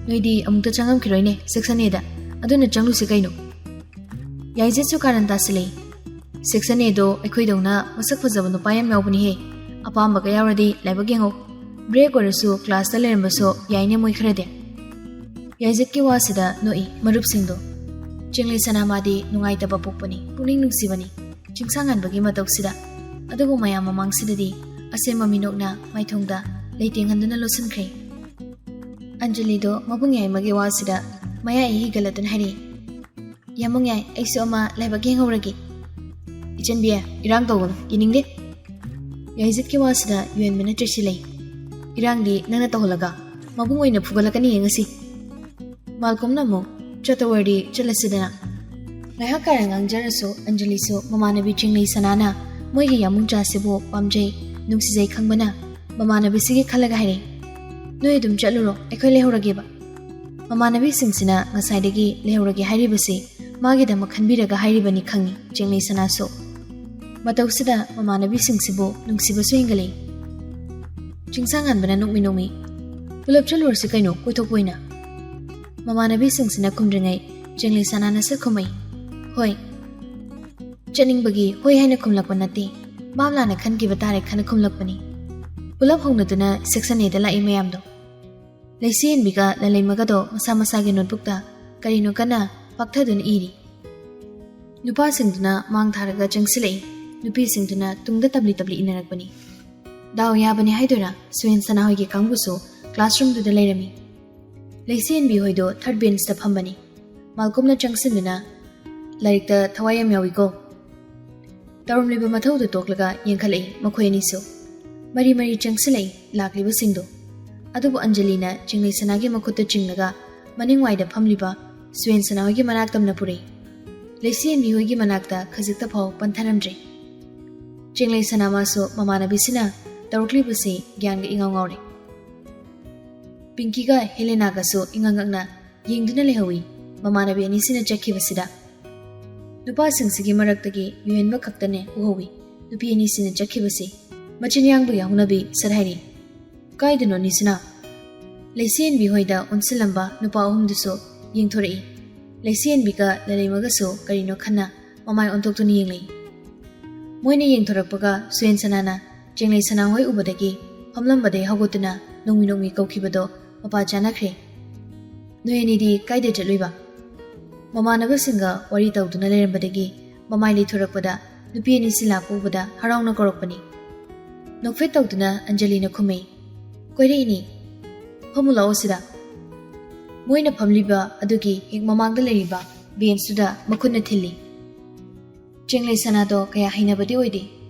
"ꯅꯣꯏꯗꯤ ꯑꯃꯨꯛꯇ ꯆꯪꯉꯝꯈꯤꯔꯣꯏꯅꯦ ꯁꯦꯛꯁꯟ ꯑꯦꯗ, ꯑꯗꯨꯅ ꯆꯪꯂꯨꯁꯤ ꯀꯩꯅꯣ"꯫ ꯌꯥꯏꯖꯠꯁꯨ ꯀꯥꯔꯟ ꯇꯥꯁꯤꯜꯂꯛꯏ, "ꯁꯦꯛꯁꯟ ꯑꯦꯗꯣ ꯑꯩꯈꯣꯏꯗꯧꯅ ꯃꯁꯛ ꯐꯖꯕ ꯅꯨꯄꯥ ꯌꯥꯝ ꯌꯥꯎꯕꯅꯤꯍꯦ, ꯑꯄꯥꯝꯕꯒ ꯌꯥꯎꯔꯗꯤ ꯂꯥꯏꯕꯛ ꯌꯦꯡꯍꯧ, ꯕ꯭ꯔꯦꯛ ꯑꯣꯏꯔꯁꯨ ꯀ꯭ꯂꯥꯁꯇ ꯂꯩꯔꯝꯕꯁꯨ ꯌꯥꯏꯅꯦ ꯃꯣꯏ ꯈꯔꯗꯤ"꯫ ꯌꯥꯏꯖꯠꯀꯤ ꯋꯥꯁꯤꯗ ꯅꯣꯛꯏ ꯃꯔꯨꯞꯁꯤꯡꯗꯣ꯫ ꯆꯤꯡꯂꯩ ꯁꯅꯥꯃꯥꯗꯤ ꯅꯨꯡꯉꯥꯏꯇꯕ ꯄꯣꯛꯄꯅꯤ, ꯄꯨꯛꯅꯤꯡ ꯅꯨꯡꯁꯤꯕꯅꯤ꯫ ꯆꯤꯡꯁꯥꯡꯉꯟꯕꯒꯤ ꯃꯇꯧꯁꯤꯗ꯫ ꯑꯗꯨꯕꯨ ꯃꯌꯥꯝ ꯃꯃꯥꯡꯁꯤꯗꯗꯤ ꯑꯁꯦꯝꯕ ꯃꯤꯅꯣꯛꯅ ꯃꯥꯏꯊꯣꯡꯗ ꯂꯩꯇꯦꯡꯍꯟꯗꯨꯅ ꯂꯣꯠꯁꯤꯟꯈ꯭ꯔꯦ꯫ ꯑꯟꯖꯂꯤꯗꯣ ꯃꯕꯨꯡ ꯌꯥꯏꯃꯒꯤ ꯋꯥꯁꯤꯗ ꯃꯌꯥ ꯏ ꯍꯤꯒꯠꯂꯗꯨꯅ ꯍꯥꯏꯔꯛꯏ, "ꯌꯥꯃꯨꯡ ꯌꯥꯏ, ꯑꯩꯁꯨ ꯑꯃ ꯂꯥꯏꯕꯛ ꯌꯦꯡꯍꯧꯔꯒꯦ"꯫ "ꯏꯆꯟꯕꯤ, ꯏꯔꯥꯡ ꯇꯧꯒꯅꯨ, ꯌꯦꯡꯅꯤꯡꯗꯦ"꯫ ꯌꯥꯏꯖꯠꯀꯤ ꯋꯥꯁꯤꯗ ꯌꯨꯍꯦꯟꯕꯅ ꯆꯦꯠꯁꯤꯜꯂꯛꯏ, "ꯏꯔꯥꯡꯗꯤ ꯅꯪꯅ ꯇꯧꯍꯜꯂꯒ ꯃꯕꯨꯡ ꯑꯣꯏꯅ ꯐꯨꯒꯠꯂꯛꯀꯅꯤꯌꯦ ꯉꯁꯤ"꯫ ꯃꯥꯜꯀꯣꯝꯅ ꯑꯃꯨꯛ, "ꯆꯠꯇ ꯑꯣꯏꯔꯗꯤ ꯆꯠꯂꯁꯤꯗꯅ"꯫ ꯉꯥꯏꯍꯥꯛ ꯀꯥꯔꯟ ꯉꯥꯡꯖꯔꯁꯨ ꯑꯟꯖꯂꯤꯁꯨ ꯃꯃꯥꯟꯅꯕꯤ ꯆꯤꯡꯂꯩ ꯁꯅꯥꯅ ꯃꯣꯏꯒꯤ ꯌꯥꯃꯨꯡ ꯆꯥꯁꯤꯕꯨ ꯄꯥꯝꯖꯩ, ꯅꯨꯡꯁꯤꯖꯩ ꯈꯪꯕꯅ ꯃꯃꯥꯟꯅꯕꯤꯁꯤꯒꯤ ꯈꯜꯂꯒ ꯍꯥꯏꯔꯛꯏ, "ꯅꯣꯏ ꯑꯗꯨꯝ ꯆꯠꯂꯨꯔꯣ, ꯑꯩꯈꯣꯏ ꯂꯩꯍꯧꯔꯒꯦꯕ"꯫ ꯃꯃꯥꯟꯅꯕꯤꯁꯤꯡꯁꯤꯅ ꯉꯁꯥꯏꯗꯒꯤ ꯂꯩꯍꯧꯔꯒꯦ ꯍꯥꯏꯔꯤꯕꯁꯤ ꯃꯥꯒꯤꯗꯃꯛ ꯈꯟꯕꯤꯔꯒ ꯍꯥꯏꯔꯤꯕꯅꯤ ꯈꯪꯉꯤ ꯆꯦꯡꯂꯩ ꯁꯅꯥꯁꯨ꯫ ꯃꯇꯧꯁꯤꯗ ꯃꯃꯥꯟꯅꯕꯤꯁꯤꯡꯁꯤꯕꯨ ꯅꯨꯡꯁꯤꯕꯁꯨ ꯍꯦꯟꯒꯠꯂꯛꯏ꯫ ꯆꯤꯡꯁꯥꯡꯉꯥꯟꯕꯅ ꯅꯣꯛꯃꯤ ꯅꯣꯛꯃꯤ, "ꯄꯨꯂꯞ ꯆꯠꯂꯨꯔꯁꯤ ꯀꯩꯅꯣ, ꯀꯣꯏꯊꯣꯛꯄ ꯑꯣꯏꯅ"꯫ ꯃꯃꯥꯟꯅꯕꯤꯁꯤꯡꯁꯤꯅ ꯈꯨꯝꯗ꯭ꯔꯤꯉꯩ ꯆꯦꯡꯂꯩ ꯁꯅꯥꯅ ꯁꯠ ꯈꯨꯝꯃꯛꯏ, "ꯍꯣꯏ"꯫ ꯆꯠꯅꯤꯡꯕꯒꯤ ꯍꯣꯏ ꯍꯥꯏꯅ ꯈꯨꯝꯂꯛꯄ ꯅꯠꯇꯦ, ꯚꯥꯞ ꯂꯥꯟꯅ ꯈꯟꯈꯤꯕ ꯇꯥꯔꯦ ꯈꯟꯅ ꯈꯨꯝꯂꯛꯄꯅꯤ꯫ ꯄꯨꯂꯞ ꯍꯧꯅꯗꯨꯅ section Aꯗ ꯂꯥꯛꯏ ꯃꯌꯥꯝꯗꯣ꯫ ꯂꯩꯁꯤꯍꯦꯟꯕꯤꯒ ꯂꯂꯩꯃꯒꯗꯣ ꯃꯁꯥ ꯃꯁꯥꯒꯤ notebookꯇ ꯀꯔꯤꯅꯣ ꯀꯟꯅ ꯄꯥꯛꯊꯗꯨꯅ ꯏꯔꯤ꯫ ꯅꯨꯄꯥꯁꯤꯡꯗꯨꯅ ꯃꯥꯡ ꯊꯥꯔꯒ ꯆꯪꯁꯤꯜꯂꯛꯏ, ꯅꯨꯄꯤꯁꯤꯡꯗꯨꯅ ꯇꯨꯡꯗ ꯇꯞꯂꯤ ꯇꯞꯂꯤ ꯏꯟꯅꯔꯛꯄꯅꯤ꯫ ꯗꯥꯎ ꯌꯥꯕꯅꯤ ꯍꯥꯏꯗꯣꯏꯔꯥ, ꯁꯨꯍꯦꯟ ꯁꯅꯥ ꯍꯣꯏꯒꯤ ꯀꯥꯡꯕꯨꯁꯨ classroomꯗꯨꯗ ꯂꯩꯔꯝꯃꯤ꯫ ꯂꯩꯁꯤꯍꯦꯟꯕꯤ ꯍꯣꯏꯗꯣ third benchꯇ ꯐꯝꯕꯅꯤ꯫ ꯃꯥꯜꯀꯣꯝꯅ ꯆꯪꯁꯤꯟꯗꯨꯅ, "ꯂꯥꯏꯔꯤꯛꯇ ꯊꯋꯥꯏ ꯌꯥꯝ ꯌꯥꯎꯏꯀꯣ"꯫ ꯇꯧꯔꯝꯂꯤꯕ ꯃꯊꯧꯗꯨ ꯇꯣꯛꯂꯒ ꯌꯦꯡꯈꯠꯂꯛꯏ ꯃꯈꯣꯏ ꯑꯅꯤꯁꯨ꯫ ꯃꯔꯤ ꯃꯔꯤ ꯆꯪꯁꯤꯜꯂꯛꯏ ꯂꯥꯛꯂꯤꯕꯁꯤꯡꯗꯨ꯫ ꯑꯗꯨꯕꯨ ꯑꯟꯖꯂꯤꯅ ꯆꯤꯡꯂꯩ ꯁꯅꯥꯒꯤ ꯃꯈꯨꯠꯇ ꯆꯤꯡꯂꯒ ꯃꯅꯤꯡꯋꯥꯏꯗ ꯐꯝꯂꯤꯕ ꯁꯨꯍꯦꯟ ꯁꯅꯥ ꯍꯣꯏꯒꯤ ꯃꯅꯥꯛ ꯇꯝꯅ ꯄꯨꯔꯛꯏ꯫ ꯂꯩꯁꯤꯍꯦꯟꯕꯤ ꯍꯣꯏꯒꯤ ꯃꯅꯥꯛꯇ ꯈꯖꯤꯛꯇ ꯐꯥꯎ ꯄꯟꯊꯔꯝꯗ꯭ꯔꯦ꯫ ꯆꯤꯡꯂꯩ ꯁꯅꯥ ꯃꯥꯁꯨ ꯃꯃꯥꯟꯅꯕꯤꯁꯤꯅ ꯇꯧꯔꯛꯂꯤꯕꯁꯤ ꯒ꯭ꯌꯥꯟꯒ ꯏꯉꯥꯎ ꯉꯥꯎꯔꯦ꯫ ꯄꯤꯡꯀꯤꯒ ꯍꯦꯂꯦꯅꯥꯒꯁꯨ ꯏꯉꯛ ꯉꯛꯅ ꯌꯦꯡꯗꯨꯅ ꯂꯩꯍꯧꯏ ꯃꯃꯥꯟꯅꯕꯤ ꯑꯅꯤꯁꯤꯅ ꯆꯠꯈꯤꯕꯁꯤꯗ꯫ ꯅꯨꯄꯥꯁꯤꯡꯁꯤꯒꯤ ꯃꯔꯛꯇꯒꯤ ꯌꯨꯍꯦꯟꯕ ꯈꯛꯇꯅꯦ ꯎꯍꯧꯏ ꯅꯨꯄꯤ ꯑꯅꯤꯁꯤꯅ ꯆꯠꯈꯤꯕꯁꯤ꯫ ꯃꯆꯤꯟ ꯌꯥꯡꯕꯒꯤ ꯍꯧꯅꯕꯤ ꯁꯠ ꯍꯥꯏꯔꯤ, "ꯀꯥꯏꯗꯅꯣ ꯑꯅꯤꯁꯤꯅ?" ꯂꯩꯁꯤꯍꯦꯟꯕꯤ ꯍꯣꯏꯗ ꯑꯣꯟꯁꯤꯜꯂꯝꯕ ꯅꯨꯄꯥ ꯑꯍꯨꯝꯗꯨꯁꯨ ꯌꯦꯡꯊꯣꯔꯛꯏ꯫ ꯂꯩꯁꯤꯍꯦꯟꯕꯤꯒ ꯂꯂꯩꯃꯒꯁꯨ ꯀꯔꯤꯅꯣ ꯈꯟꯅ ꯃꯃꯥꯏ ꯑꯣꯟꯊꯣꯛꯇꯨꯅ ꯌꯦꯡꯂꯛꯏ꯫ ꯃꯣꯏꯅ ꯌꯦꯡꯊꯣꯔꯛꯄꯒ ꯁꯨꯍꯦꯟ ꯁꯅꯥꯅ ꯆꯦꯡꯂꯩ ꯁꯅꯥ ꯍꯣꯏ ꯎꯕꯗꯒꯤ ꯐꯝꯂꯝꯕꯗꯩ ꯍꯧꯒꯠꯇꯨꯅ ꯅꯣꯡꯃꯤ ꯅꯣꯡꯃꯤ ꯀꯧꯈꯤꯕꯗꯣ ꯃꯄꯥ ꯆꯥꯅꯈ꯭ꯔꯦ꯫ "ꯅꯣꯏ ꯑꯅꯤꯗꯤ ꯀꯥꯏꯗ ꯆꯠꯂꯨꯏꯕ?" ꯃꯃꯥꯟꯅꯕꯁꯤꯡꯒ ꯋꯥꯔꯤ ꯇꯧꯗꯨꯅ ꯂꯩꯔꯝꯕꯗꯒꯤ ꯃꯃꯥꯏ ꯂꯩꯊꯣꯔꯛꯄꯗ ꯅꯨꯄꯤ ꯑꯅꯤꯁꯤ ꯂꯥꯛꯄ ꯎꯕꯗ ꯍꯔꯥꯎꯅ ꯀꯧꯔꯛꯄꯅꯤ꯫ ꯅꯣꯛꯐꯦꯠ ꯇꯧꯗꯨꯅ ꯑꯟꯖꯂꯤꯅ ꯈꯨꯝꯃꯤ, "ꯀꯣꯏꯔꯛꯏꯅꯤ꯫ ꯐꯝꯃꯨ ꯂꯥꯛꯑꯣ ꯁꯤꯗ"꯫ ꯃꯣꯏꯅ ꯐꯝꯂꯤꯕ ꯑꯗꯨꯒꯤ ꯍꯦꯛ ꯃꯃꯥꯡꯗ ꯂꯩꯔꯤꯕ benchꯇꯨꯗ ꯃꯈꯨꯠꯅ ꯊꯤꯜꯂꯤ꯫ ꯆꯦꯡꯂꯩ ꯁꯅꯥꯗꯣ ꯀꯌꯥ ꯍꯩꯅꯕꯗꯤ ꯑꯣꯏꯗꯦ,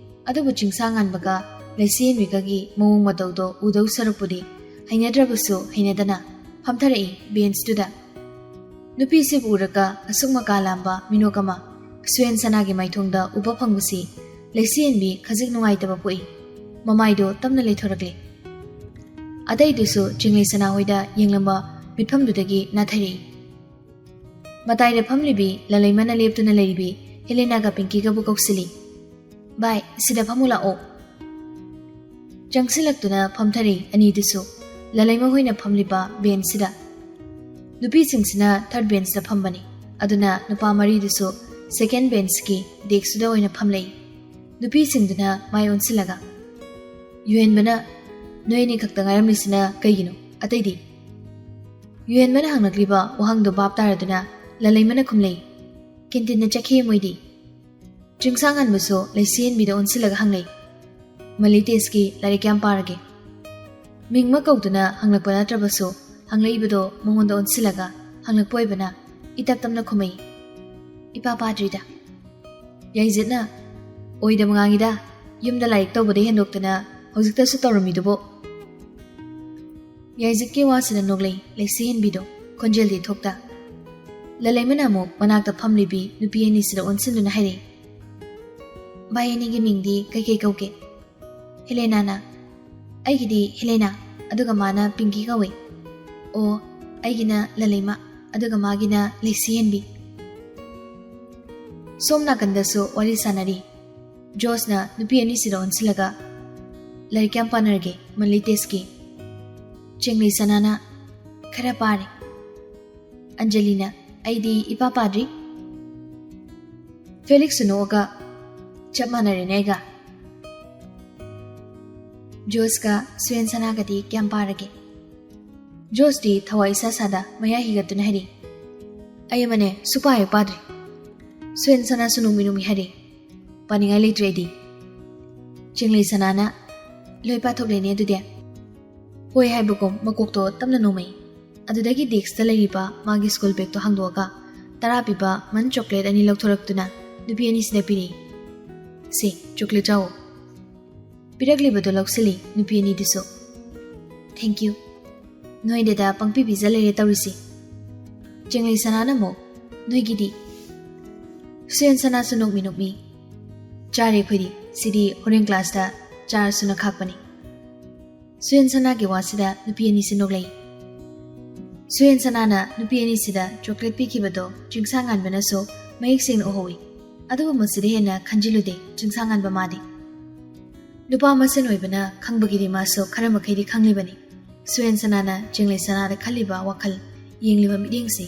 ꯑꯗꯨꯕꯨ ꯆꯤꯡꯁꯥ ꯉꯥꯟꯕꯒ ꯂꯩꯁꯤꯍꯦꯟꯕꯤꯒꯒꯤ ꯃꯑꯣꯡ ꯃꯇꯧꯗꯣ ꯎꯗꯧ ꯁꯔꯨꯛꯄꯨꯗꯤ ꯍꯩꯅꯗ꯭ꯔꯕꯁꯨ ꯍꯩꯅꯗꯅ ꯐꯝꯊꯔꯛꯏ benchꯇꯨꯗ꯫ ꯅꯨꯄꯤꯁꯤꯕꯨ ꯎꯔꯒ ꯑꯁꯨꯛ ꯃꯀꯥ ꯂꯥꯝꯕ ꯃꯤꯅꯣꯛ ꯑꯃ ꯁꯨꯍꯦꯟ ꯁꯅꯥꯒꯤ ꯃꯥꯏꯊꯣꯡꯗ ꯎꯕ ꯐꯪꯕꯁꯤ ꯂꯩꯁꯤꯍꯦꯟꯕꯤ ꯈꯖꯤꯛ ꯅꯨꯡꯉꯥꯏꯇꯕ ꯄꯣꯛꯏ꯫ ꯃꯃꯥꯏꯗꯣ ꯇꯞꯅ ꯂꯩꯊꯣꯔꯛꯂꯦ꯫ ꯑꯇꯩꯗꯨꯁꯨ ꯆꯤꯡꯂꯩ ꯁꯅꯥ ꯍꯣꯏꯗ ꯌꯦꯡꯂꯝꯕ ꯃꯤꯠꯐꯝꯗꯨꯗꯒꯤ ꯅꯥꯊꯩꯔꯛꯏ꯫ ꯃꯇꯥꯏꯗ ꯐꯝꯂꯤꯕꯤ ꯂꯂꯩꯃꯅ ꯂꯦꯞꯇꯨꯅ ꯂꯩꯔꯤꯕꯤ ꯍꯦꯂꯦꯅꯥꯒ ꯄꯤꯡꯀꯤꯒꯕꯨ ꯀꯧꯁꯤꯜꯂꯤ꯫ "ꯚꯥꯏ, ꯁꯤꯗ ꯐꯝꯃꯨ ꯂꯥꯛꯑꯣ꯫" ꯆꯪꯁꯤꯜꯂꯛꯇꯨꯅ ꯐꯝꯊꯔꯛꯏ ꯑꯅꯤꯗꯨꯁꯨ ꯂꯂꯩꯃ ꯍꯣꯏꯅ ꯐꯝꯂꯤꯕ ꯕꯦꯟꯁꯁꯤꯗ꯫ ꯅꯨꯄꯤꯁꯤꯡꯁꯤꯅ ꯊꯥꯔꯠ ꯕꯦꯟꯁꯇ ꯐꯝꯕꯅꯤ, ꯑꯗꯨꯅ ꯅꯨꯄꯥ ꯃꯔꯤꯗꯨꯁꯨ ꯁꯦꯀꯦꯟ ꯕꯦꯟꯁꯀꯤ ꯗꯦꯛꯁꯇꯨꯗ ꯑꯣꯏꯅ ꯐꯝꯂꯛꯏ꯫ ꯅꯨꯄꯤꯁꯤꯡꯗꯨꯅ ꯃꯥꯏ ꯑꯣꯟꯁꯤꯜꯂꯒ, "ꯌꯨꯍꯦꯟꯕꯅ ꯅꯣꯏ ꯑꯅꯤ ꯈꯛꯇ ꯉꯥꯏꯔꯝꯂꯤꯁꯤꯅ ꯀꯩꯒꯤꯅꯣ? ꯑꯇꯩꯗꯤ?" ꯌꯨꯍꯦꯟꯕꯅ ꯍꯪꯂꯛꯂꯤꯕ ꯋꯥꯍꯪꯗꯨ ꯚꯥꯞ ꯇꯥꯔꯗꯨꯅ ꯂꯂꯩꯃꯅ ꯈꯨꯝꯂꯛꯏ, "ꯀꯦꯟꯇꯤꯟꯗ ꯆꯠꯈꯤ ꯃꯣꯏꯗꯤ꯫" ꯆꯤꯡꯁꯥꯡ ꯍꯟꯕꯁꯨ ꯂꯩꯁꯤꯍꯟꯕꯤꯗ ꯑꯣꯟꯁꯤꯜꯂꯒ ꯍꯪꯂꯛꯏ, "ꯃꯜꯂꯤ ꯇꯦꯁꯀꯤ ꯂꯥꯏꯔꯤꯛ ꯀꯌꯥꯝ ꯄꯥꯔꯒꯦ?" ꯃꯤꯡꯃꯛ ꯀꯧꯗꯨꯅ ꯍꯪꯂꯛꯄ ꯅꯠꯇ꯭ꯔꯕꯁꯨ ꯍꯪꯂꯛꯏꯕꯗꯣ ꯃꯉꯣꯟꯗ ꯑꯣꯟꯁꯤꯜꯂꯒ ꯍꯪꯂꯛꯄ ꯑꯣꯏꯕꯅ ꯏꯇꯞ ꯇꯞꯅ ꯈꯨꯝꯃꯛꯏ, "ꯏꯄꯥ ꯄꯥꯗ꯭ꯔꯤꯗ꯫" ꯌꯥꯏꯖꯠꯅ, "ꯑꯣꯏꯗꯕ ꯉꯥꯡꯉꯤꯗ, ꯌꯨꯝꯗ ꯂꯥꯏꯔꯤꯛ ꯇꯧꯕꯗꯩ ꯍꯦꯟꯗꯣꯛꯇꯅ ꯍꯧꯖꯤꯛꯇꯁꯨ ꯇꯧꯔꯝꯃꯤꯗꯨꯕꯨ?" ꯌꯥꯏꯖꯠꯀꯤ ꯋꯥꯁꯤꯗ ꯅꯣꯛꯂꯛꯏ ꯂꯩꯁꯤꯍꯟꯕꯤꯗꯣ, ꯈꯣꯟꯖꯦꯜꯗꯤ ꯊꯣꯛꯇ꯫ ꯂꯂꯩꯃꯅ ꯑꯃꯨꯛ ꯃꯅꯥꯛꯇ ꯐꯝꯂꯤꯕꯤ ꯅꯨꯄꯤ ꯑꯅꯤꯁꯤꯗ ꯑꯣꯟꯁꯤꯟꯗꯨꯅ ꯍꯥꯏꯔꯛꯏ, "ꯚꯥꯏ ꯑꯅꯤꯒꯤ ꯃꯤꯡꯗꯤ ꯀꯩꯀꯩ ꯀꯧꯒꯦ?" ꯍꯦꯂꯦꯅꯥꯅ, "ꯑꯩꯒꯤꯗꯤ ꯍꯦꯂꯦꯅꯥ, ꯑꯗꯨꯒ ꯃꯥꯅ ꯄꯤꯡꯀꯤ ꯀꯧꯏ꯫" "ꯑꯣ, ꯑꯩꯒꯤꯅ ꯂꯂꯩꯃ, ꯑꯗꯨꯒ ꯃꯥꯒꯤꯅ ꯂꯩꯁꯤꯍꯟꯕꯤ꯫" ꯁꯣꯝ ꯅꯥꯀꯟꯗꯁꯨ ꯋꯥꯔꯤ ꯁꯥꯟꯅꯔꯤ꯫ ꯖꯣꯁꯅ ꯅꯨꯄꯤ ꯑꯅꯤꯁꯤꯗ ꯑꯣꯟꯁꯤꯜꯂꯒ, "ꯂꯥꯏꯔꯤꯛ ꯀꯌꯥꯝ ꯄꯥꯅꯔꯒꯦ ꯃꯟꯂꯤ ꯇꯦꯁꯀꯤ?" ꯆꯤꯡꯂꯩ ꯁꯅꯥꯅ, "ꯈꯔ ꯄꯥꯔꯦ꯫" ꯑꯟꯖꯂꯤꯅ, "ꯑꯩꯗꯤ ꯏꯄꯥ ꯄꯥꯗ꯭ꯔꯤ꯫" ꯐꯦꯂꯤꯛꯁꯁꯨ ꯅꯣꯛꯑꯒ, "ꯆꯞ ꯃꯥꯟꯅꯔꯦꯅꯦ ꯑꯩꯒ꯫" ꯖꯣꯁꯀ ꯁꯨꯌꯦꯟ ꯁꯅꯥꯒꯗꯤ ꯀꯌꯥꯝ ꯄꯥꯔꯒꯦ? ꯖꯣꯁꯇꯤ ꯊꯋꯥꯏ ꯏꯁꯥ ꯁꯥꯗ ꯃꯌꯥ ꯍꯤꯒꯠꯇꯨꯅ ꯍꯥꯏꯔꯤ, "ꯑꯩ ꯑꯃꯅꯦ ꯁꯨꯄꯥ ꯍꯦꯛ ꯄꯥꯗ꯭ꯔꯤ꯫" ꯁꯨꯌꯦꯟ ꯁꯅꯥꯁꯨ ꯅꯣꯡꯃꯤ ꯅꯣꯡꯃꯤ ꯍꯥꯏꯔꯤ, "ꯄꯥꯅꯤꯡꯉꯥꯏ ꯂꯩꯇ꯭ꯔꯦ ꯑꯩꯗꯤ꯫" ꯆꯤꯡꯂꯩ ꯁꯅꯥꯅ, "ꯂꯣꯏ ꯄꯥꯊꯣꯛꯂꯦꯅꯦ ꯑꯗꯨꯗꯤ꯫" ꯍꯣꯏ ꯍꯥꯏꯕꯒꯨꯝ ꯃꯀꯣꯛꯇꯣ ꯇꯞꯅ ꯅꯣꯝꯃꯛꯏ꯫ ꯑꯗꯨꯗꯒꯤ ꯗꯦꯛꯁꯇ ꯂꯩꯔꯤꯕ ꯃꯥꯒꯤ ꯁ꯭ꯀꯨꯜ ꯕꯦꯒꯇꯣ ꯍꯥꯡꯗꯣꯛꯑꯒ ꯇꯔꯥ ꯄꯤꯕ ꯃꯟ ꯆꯣꯀ꯭ꯂꯦꯠ ꯑꯅꯤ ꯂꯧꯊꯣꯔꯛꯇꯨꯅ ꯅꯨꯄꯤ ꯑꯅꯤꯁꯤꯗ ꯄꯤꯔꯛꯏ꯫ "ꯁꯦ, ꯆꯣꯀ꯭ꯂꯦꯠ ꯆꯥꯎꯑꯣ꯫" ꯄꯤꯔꯛꯂꯤꯕꯗꯣ ꯂꯧꯁꯤꯜꯂꯤ ꯅꯨꯄꯤ ꯑꯅꯤꯗꯨꯁꯨ꯫ "Thank you꯫ ꯅꯣꯏꯗꯗ ꯄꯪꯄꯤ ꯄꯤꯖ ꯂꯩꯔꯦ ꯇꯧꯔꯤꯁꯤ꯫" ꯆꯤꯡꯂꯩ ꯁꯅꯥꯅ ꯑꯃꯨꯛ, "ꯅꯣꯏꯒꯤꯗꯤ?" ꯁꯨꯌꯦꯟ ꯁꯅꯥꯁꯨ ꯅꯣꯛꯃꯤ ꯅꯣꯛꯃꯤ, "ꯆꯥꯔꯦ ꯑꯩꯈꯣꯏꯗꯤ꯫ ꯁꯤꯗꯤ ꯍꯣꯔꯦꯟ ꯀ꯭ꯂꯥꯁꯇ ꯆꯥꯔꯁꯨꯅ ꯈꯥꯛꯄꯅꯤ꯫ ꯁꯨꯌꯦꯟ ꯁꯅꯥꯒꯤ ꯋꯥꯁꯤꯗ ꯅꯨꯄꯤ ꯑꯅꯤꯁꯤ ꯅꯣꯛꯂꯛꯏ꯫ ꯁꯨꯌꯦꯟ ꯁꯅꯥꯅ ꯅꯨꯄꯤ ꯑꯅꯤꯁꯤꯗ ꯆꯣꯀ꯭ꯂꯦꯠ ꯄꯤꯈꯤꯕꯗꯣ ꯆꯤꯡꯁꯥꯡꯉꯥꯟꯕꯅꯁꯨ ꯃꯌꯦꯛ ꯁꯦꯡꯅ ꯎꯍꯧꯏ꯫ ꯑꯗꯨꯕꯨ ꯃꯁꯤꯗ ꯍꯦꯟꯅ ꯈꯟꯖꯤꯜꯂꯨꯗꯦ ꯆꯤꯡꯁꯥꯡꯉꯥꯟꯕ ꯃꯥꯗꯤ꯫ ꯅꯨꯄꯥ ꯃꯁꯦꯟ ꯑꯣꯏꯕꯅ ꯈꯪꯕꯒꯤꯗꯤ ꯃꯥꯁꯨ ꯈꯔ ꯃꯈꯩꯗꯤ ꯈꯪꯂꯤꯕꯅꯤ꯫ ꯁꯨꯌꯦꯟ ꯁꯅꯥꯅ ꯆꯦꯡꯂꯩ ꯁꯅꯥꯗ ꯈꯜꯂꯤꯕ ꯋꯥꯈꯜ, ꯌꯦꯡꯂꯤꯕ ꯃꯤꯠꯌꯦꯡꯁꯤ꯫